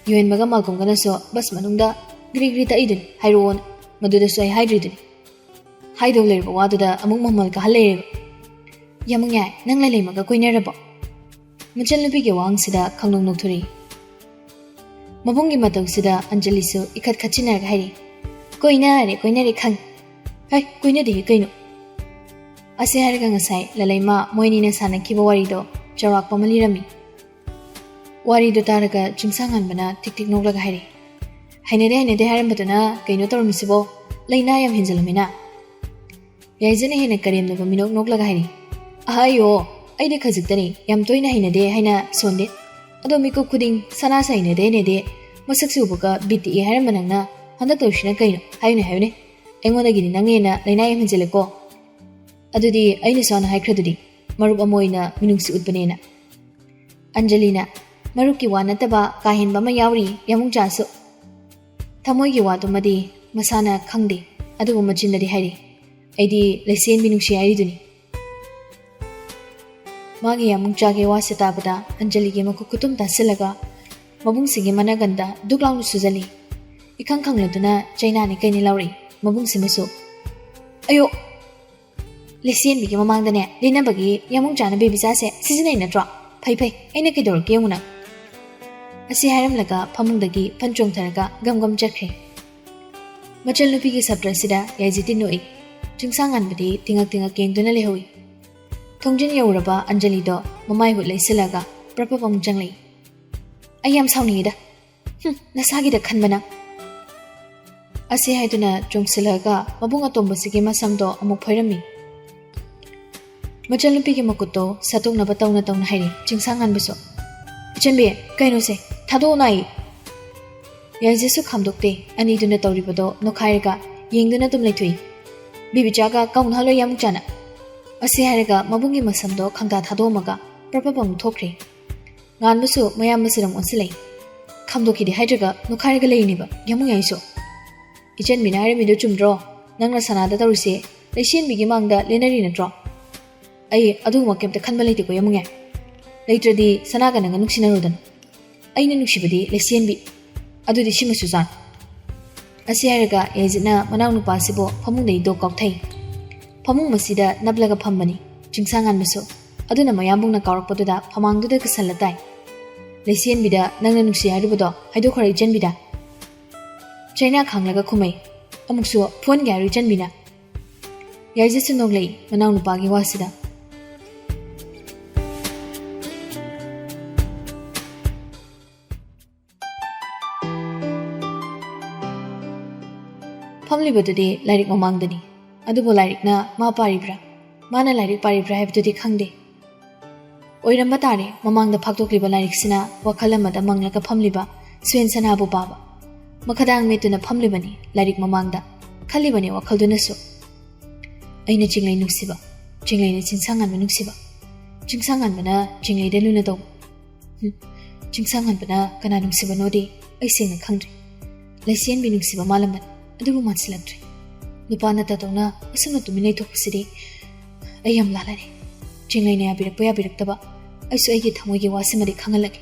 ꯌꯣꯍꯦꯟꯕꯒ ꯃꯥꯜꯀꯣꯝꯒꯅꯁꯨ ꯕꯁ ꯃꯅꯨꯡꯗ ꯒ꯭ꯔꯤ ꯒ꯭ꯔꯤ ꯇꯛꯏꯗꯨꯅꯤ, ꯍꯥꯏꯔꯛꯑꯣꯅ꯫ ꯃꯗꯨꯗꯁꯨ ꯑꯩ ꯍꯥꯏꯗ꯭ꯔꯤꯗꯨꯅꯤ꯫ ꯍꯥꯏꯗꯧ ꯂꯩꯔꯕ ꯋꯥꯗꯨꯗ ꯑꯃꯨꯛ ꯃꯃꯜ ꯀꯥꯍꯜ ꯂꯩꯔꯦꯕ꯫ ꯌꯥꯃꯨꯡꯌꯥꯏ, ꯅꯪ ꯂꯩꯂꯩꯃꯒ ꯀꯣꯏꯅꯔꯕꯣ? ꯃꯆꯟꯅꯨꯄꯤꯒꯤ ꯋꯥꯍꯪꯁꯤꯗ ꯈꯪꯅꯣꯛ ꯅꯣꯛꯊꯣꯔꯛꯏ꯫ ꯃꯕꯨꯡꯒꯤ ꯃꯇꯧꯁꯤꯗ ꯑꯟꯖꯂꯤꯁꯨ ꯏꯈꯠ ꯈꯠꯆꯤꯟꯅꯔꯒ ꯍꯥꯏꯔꯛꯏ, ꯀꯣꯏꯅꯔꯦ, ꯀꯣꯏꯅꯔꯦ ꯈꯪꯉꯤ꯫ ꯍꯩ, ꯀꯣꯏꯅꯗꯦꯍꯦ ꯀꯩꯅꯣ꯫ ꯑꯁꯤ ꯍꯥꯏꯔꯒ ꯉꯁꯥꯏ ꯂꯂꯩꯃ ꯃꯣꯏꯅꯤꯅ ꯁꯥꯟꯅꯈꯤꯕ ꯋꯥꯔꯤꯗꯣ ꯆꯥꯎꯔꯥꯛꯄ ꯑꯃ ꯂꯤꯔꯝꯃꯤ꯫ ꯋꯥꯔꯤꯗꯣ ꯇꯥꯔꯒ ꯆꯤꯡꯁꯥꯡꯉꯥꯟꯕꯅ ꯊꯤꯛ ꯊꯤꯛ ꯅꯣꯛꯂꯒ ꯍꯥꯏꯔꯛꯏ, ꯍꯩꯅꯗꯦ ꯍꯩꯅꯗꯦ ꯍꯥꯏꯔꯝꯕꯗꯨꯅ ꯀꯩꯅꯣ ꯇꯧꯔꯝꯃꯤꯁꯤꯕꯣ? ꯂꯩꯅꯥ ꯌꯥꯝ ꯍꯦꯟꯖꯜꯂꯝꯃꯤꯅ꯫ ꯌꯥꯏꯖꯅ ꯍꯦꯟꯅ ꯀꯔꯦꯝꯅꯕ ꯃꯤꯅꯣꯛ ꯅꯣꯛꯂꯒ ꯍꯥꯏꯔꯛꯏ, ꯑꯍꯥꯌꯣ, ꯑꯩꯗꯤ ꯈꯖꯤꯛꯇꯅꯤ, ꯌꯥꯝ ꯇꯣꯏꯅ ꯍꯩꯅꯗꯦ ꯍꯥꯏꯅ ꯁꯣꯟꯗꯦ꯫ ꯑꯗꯣ ꯃꯤꯀꯨꯞ ꯈꯨꯗꯤꯡ ꯁꯅꯥꯁꯦ ꯍꯩꯅꯗꯦ ꯍꯩꯅꯗꯦ, ꯃꯁꯛꯁꯤ ꯎꯕꯒ ꯕꯤꯠ ꯇꯦꯛꯑꯦ ꯍꯥꯏꯔꯝꯕ ꯅꯪꯅ ꯍꯟꯗꯛ ꯇꯧꯔꯤꯁꯤꯅ ꯀꯩꯅꯣ? ꯍꯥꯏꯌꯨꯅꯦ ꯍꯥꯏꯌꯨꯅꯦ꯫ ꯑꯩꯉꯣꯟꯗꯒꯤꯗꯤ ꯅꯪꯅ ꯍꯦꯟꯅ ꯂꯩꯅꯥ ꯌꯥꯝ ꯍꯦꯟꯖꯤꯜꯂꯦꯀꯣ꯫ ꯑꯗꯨꯗꯤ ꯑꯩꯅꯁꯨ ꯍꯥꯟꯅ ꯍꯥꯏꯈ꯭ꯔꯗꯨꯗꯤ, ꯃꯔꯨꯞ ꯑꯃ ꯑꯣꯏꯅ ꯃꯤꯅꯨꯡꯁꯤ ꯎꯠꯄꯅꯦꯅ꯫ ꯑꯟꯖꯂꯤꯅ, ꯃꯔꯨꯞꯀꯤ ꯋꯥ ꯅꯠꯇꯕ ꯀꯥ ꯍꯦꯟꯕ ꯑꯃ ꯌꯥꯎꯔꯤ ꯌꯥꯃꯨꯡꯆꯥꯁꯨ꯫ ꯊꯃꯣꯏꯒꯤ ꯋꯥꯗꯨꯃꯗꯤ ꯃꯁꯥꯅ ꯈꯪꯗꯦ, ꯑꯗꯨꯕꯨ ꯃꯆꯤꯟꯗꯗꯤ ꯍꯥꯏꯔꯤ, ꯑꯩꯗꯤ ꯂꯩꯁꯦꯟꯕꯤ ꯅꯨꯡꯁꯤ ꯍꯥꯏꯔꯤꯗꯨꯅꯤ꯫ ꯃꯥꯒꯤ ꯌꯥꯃꯨꯡꯆꯥꯒꯤ ꯋꯥꯁꯦ ꯇꯥꯕꯗ ꯑꯟꯖꯂꯤꯒꯤ ꯃꯈꯨꯠ ꯈꯨꯇꯨꯝ ꯇꯥꯁꯤꯜꯂꯒ ꯃꯕꯨꯡꯁꯤꯒꯤ ꯃꯅꯥꯒꯟꯗ ꯗꯨꯛ ꯂꯥꯎꯅ ꯁꯨꯖꯜꯂꯤ꯫ ꯏꯈꯪ ꯈꯪꯂꯗꯨꯅ ꯆꯩꯅꯥꯅꯤ ꯀꯩꯅꯤ ꯂꯥꯎꯔꯛꯏ ꯃꯕꯨꯡꯁꯤꯅꯁꯨ꯫ ꯑꯌꯣ! ꯂꯩꯁꯦꯟꯕꯤꯒꯤ ꯃꯃꯥꯡꯗꯅꯦ ꯂꯦꯟꯅꯕꯒꯤ ꯌꯥꯃꯨꯡꯆꯥꯅ ꯕꯦꯕꯤꯆꯥꯁꯦ ꯁꯤꯖꯤꯟꯅꯩ ꯅꯠꯇ꯭ꯔꯣ? ꯐꯩ ꯐꯩ, ꯑꯩꯅ ꯀꯩꯗꯧꯔꯛꯀꯦ ꯌꯦꯡꯉꯨ ꯅꯪ꯫ ꯑꯁꯤ ꯍꯥꯏꯔꯝꯂꯒ ꯐꯃꯨꯡꯗꯒꯤ ꯐꯟ ꯆꯣꯡꯊꯔꯒ ꯒꯝ ꯒꯝ ꯆꯠꯈ꯭ꯔꯦ꯫ ꯃꯆꯜꯅꯨꯄꯤꯒꯤ ꯁꯞꯇ꯭ꯔꯁꯤꯗ ꯌꯥꯏꯖꯤꯠꯇꯤ ꯅꯣꯛꯏ꯫ ꯆꯤꯡꯁꯥꯡꯉꯥꯟꯕꯗꯤ ꯇꯤꯉꯛ ꯇꯤꯉꯛ ꯌꯦꯡꯗꯨꯅ ꯂꯩꯍꯧꯏ꯫ ꯊꯣꯡꯖꯤꯟ ꯌꯧꯔꯕ ꯑꯟꯖꯂꯤꯗꯣ ꯃꯃꯥꯏ ꯍꯨꯠ ꯂꯩꯁꯤꯜꯂꯒ ꯄ꯭ꯔꯞ ꯄ꯭ꯔꯞ ꯑꯃꯨꯛ ꯆꯪꯂꯛꯏ꯫ ꯑꯩ ꯌꯥꯝ ꯁꯥꯎꯅꯤꯡꯉꯤꯗ꯫ ꯍꯨꯝ, ꯅꯁꯥꯒꯤꯗ ꯈꯟꯕꯅ꯫ ꯑꯁꯤ ꯍꯥꯏꯗꯨꯅ ꯆꯣꯡꯁꯤꯜꯂꯒ ꯃꯕꯨꯡ ꯑꯇꯣꯝꯕꯁꯤꯒꯤ ꯃꯁꯝꯗꯣ ꯑꯃꯨꯛ ꯐꯣꯏꯔꯝꯃꯤ꯫ ꯃꯆꯜꯅꯨꯄꯤꯒꯤ ꯃꯈꯨꯠꯇꯣ ꯁꯠꯇꯣꯛꯅꯕ ꯇꯧꯅ ꯇꯧꯅ ꯍꯥꯏꯔꯤ ꯆꯤꯡꯁꯥꯡꯉꯥꯟꯕꯁꯨ, "ꯏꯆꯟꯕꯤ, ꯀꯩꯅꯣꯁꯦ? ꯊꯥꯗꯣꯛꯑꯣ ꯅꯥꯏ!" ꯌꯥꯏꯖꯦꯁꯨ ꯈꯥꯝꯗꯣꯛꯇꯦ꯫ ꯑꯅꯤꯗꯨꯅ ꯇꯧꯔꯤꯕꯗꯣ ꯅꯣꯛꯈꯥꯏꯔꯒ ꯌꯦꯡꯗꯨꯅ ꯑꯗꯨꯝ ꯂꯩꯊꯣꯛꯏ꯫ "ꯕꯦꯕꯤꯆꯥꯒ ꯀꯥꯎꯅꯍꯜꯂꯣ ꯌꯥꯃꯨꯛꯆꯥꯅ!" ꯑꯁꯤ ꯍꯥꯏꯔꯒ ꯃꯕꯨꯡꯒꯤ ꯃꯁꯝꯗꯣ ꯈꯪꯗꯥ ꯊꯥꯗꯣꯛꯑꯝꯃꯒ ꯄ꯭ꯔꯞ ꯄ꯭ꯔꯞ ꯑꯃꯨꯛ ꯊꯣꯛꯈ꯭ꯔꯦ꯫ ꯉꯥꯟꯕꯁꯨ ꯃꯌꯥꯝꯕꯁꯤꯗ ꯑꯃꯨꯛ ꯑꯣꯟꯁꯤꯜꯂꯛꯏ꯫ "ꯈꯥꯝꯗꯣꯛꯈꯤꯗꯦ ꯍꯥꯏꯗ꯭ꯔꯒ ꯅꯣꯛꯈꯥꯏꯔꯒ ꯂꯩꯔꯤꯅꯦꯕ ꯌꯥꯃꯨꯡ ꯌꯥꯏꯁꯨ꯫ ꯏꯆꯟꯕꯤꯅ ꯍꯥꯏꯔꯝꯃꯤꯗꯣ ꯆꯨꯝꯗ꯭ꯔꯣ? ꯅꯪꯅ ꯁꯅꯥꯗ ꯇꯧꯔꯤꯁꯦ ꯂꯩꯁꯦꯟꯕꯤꯒꯤ ꯃꯥꯡꯗ ꯂꯦꯟꯅꯔꯤ ꯅꯠꯇ꯭ꯔꯣ? ꯑꯩ ꯑꯗꯨꯒꯨꯝꯕ ꯀꯩꯝꯇ ꯈꯟꯕ ꯂꯩꯇꯦꯀꯣ ꯌꯥꯃꯨꯡ ꯌꯥꯏ꯫ ꯂꯩꯇ꯭ꯔꯗꯤ ꯁꯅꯥꯒ ꯅꯪꯒ ꯅꯨꯡꯁꯤꯅꯔꯨꯗꯅ꯫ ꯑꯩꯅ ꯅꯨꯡꯁꯤꯕꯗꯤ ꯂꯩꯁꯦꯟꯕꯤ꯫ ꯑꯗꯨꯗꯤ ꯁꯤꯃꯁꯨ ꯆꯥꯟ꯫ ꯑꯁꯤ ꯍꯥꯏꯔꯒ ꯌꯥꯏꯖꯤꯠꯅ ꯃꯅꯥꯎꯅꯨꯄꯥꯁꯤꯕꯨ ꯐꯃꯨꯡꯗꯒꯤ ꯗꯣꯛ ꯀꯥꯎꯊꯩ꯫ ꯐꯃꯨꯡ ꯃꯁꯤꯗ ꯅꯞꯂꯒ ꯐꯝꯕꯅꯤ꯫ ꯆꯤꯡꯁꯥꯡꯉꯥꯟꯕꯁꯨ꯫ ꯑꯗꯨꯅ ꯃꯌꯥꯝꯕꯨꯡꯅ ꯀꯥꯎꯔꯛꯄꯗꯨꯗ ꯐꯃꯥꯡꯗꯨꯗ ꯀꯤꯁꯜꯂ ꯇꯥꯏ꯫ ꯂꯩꯁꯦꯟꯕꯤꯗ ꯅꯪꯅ ꯅꯨꯡꯁꯤ ꯍꯥꯏꯔꯨꯕꯗꯣ ꯍꯥꯏꯗꯣꯛꯈ꯭ꯔꯣ ꯏꯆꯟꯕꯤꯗ꯫ ꯆꯩꯅꯥ ꯈꯥꯡꯂꯒ ꯈꯨꯝꯃꯩ꯫ ꯑꯃꯨꯛꯁꯨ ꯐꯨꯍꯟꯒꯦ ꯍꯥꯏꯔꯣ ꯏꯆꯟꯕꯤꯅ? ꯌꯥꯏꯖꯠꯁꯨ ꯅꯣꯛꯂꯛꯏ ꯃꯅꯥꯎꯅꯨꯄꯥꯒꯤ ꯋꯥꯁꯤꯗ꯫ ꯐꯝꯂꯤꯕꯗꯨꯗꯤ ꯂꯥꯏꯔꯤꯛ ꯃꯃꯥꯡꯗꯅꯤ꯫ ꯑꯗꯨꯕꯨ ꯂꯥꯏꯔꯤꯛꯅ ꯃꯥ ꯄꯥꯔꯤꯕ꯭ꯔꯥ? ꯃꯥꯅ ꯂꯥꯏꯔꯤꯛ ꯄꯥꯔꯤꯕ꯭ꯔꯥ ꯍꯥꯏꯕꯗꯨꯗꯤ ꯈꯪꯗꯦ꯫ ꯑꯣꯏꯔꯝꯕ ꯇꯥꯔꯦ, ꯃꯃꯥꯡꯗ ꯐꯥꯛꯇꯣꯛꯂꯤꯕ ꯂꯥꯏꯔꯤꯛꯁꯤꯅ ꯋꯥꯈꯜ ꯑꯃꯗ ꯃꯪꯂꯒ ꯐꯝꯂꯤꯕ ꯁꯨꯌꯦꯟ ꯁꯅꯥꯕꯨ ꯄꯥꯕ꯫ ꯃꯈꯗꯥꯡ ꯃꯦꯠꯇꯨꯅ ꯐꯝꯂꯤꯕꯅꯤ ꯂꯥꯏꯔꯤꯛ ꯃꯃꯥꯡꯗ꯫ ꯈꯜꯂꯤꯕꯅꯤ ꯋꯥꯈꯜꯗꯨꯅꯁꯨ꯫ ꯑꯩꯅ ꯆꯤꯡꯂꯩ ꯅꯨꯡꯁꯤꯕ, ꯆꯤꯡꯂꯩꯅ ꯆꯤꯡꯁꯥꯡꯉꯥꯟꯕ ꯅꯨꯡꯁꯤꯕ, ꯆꯤꯡꯁꯥꯡꯉꯥꯟꯕꯅ ꯆꯤꯡꯂꯩꯗ ꯂꯨꯅ ꯇꯧꯕ꯫ ꯍꯨꯝ, ꯆꯤꯡꯁꯥꯡꯉꯥꯟꯕꯅ ꯀꯅꯥ ꯅꯨꯡꯁꯤꯕꯅꯣꯗꯤ ꯑꯩ ꯁꯦꯡꯅ ꯈꯪꯗ꯭ꯔꯦ꯫ ꯂꯩꯁꯦꯟꯕꯤ ꯅꯨꯡꯁꯤꯕ ꯃꯥꯜꯂꯝꯕꯅꯤ, ꯑꯗꯨꯕꯨ ꯃꯥꯟꯁꯤꯜꯂꯛꯇ꯭ꯔꯦ꯫ ꯅꯨꯄꯥ ꯅꯠꯇꯗꯧꯅ ꯑꯁꯨꯝꯅ ꯇꯨꯃꯤꯟ ꯂꯩꯊꯣꯛꯄꯁꯤꯗꯤ ꯑꯩ ꯌꯥꯝ ꯂꯥꯜꯂꯅꯤ꯫ ꯆꯤꯡꯂꯩꯅ ꯌꯥꯕꯤꯔꯛꯄ ꯌꯥꯕꯤꯔꯛꯇꯕ, ꯑꯩꯁꯨ ꯑꯩꯒꯤ ꯊꯃꯣꯏꯒꯤ ꯋꯥꯁꯤꯃꯗꯤ ꯈꯪꯍꯜꯂꯒꯦ꯫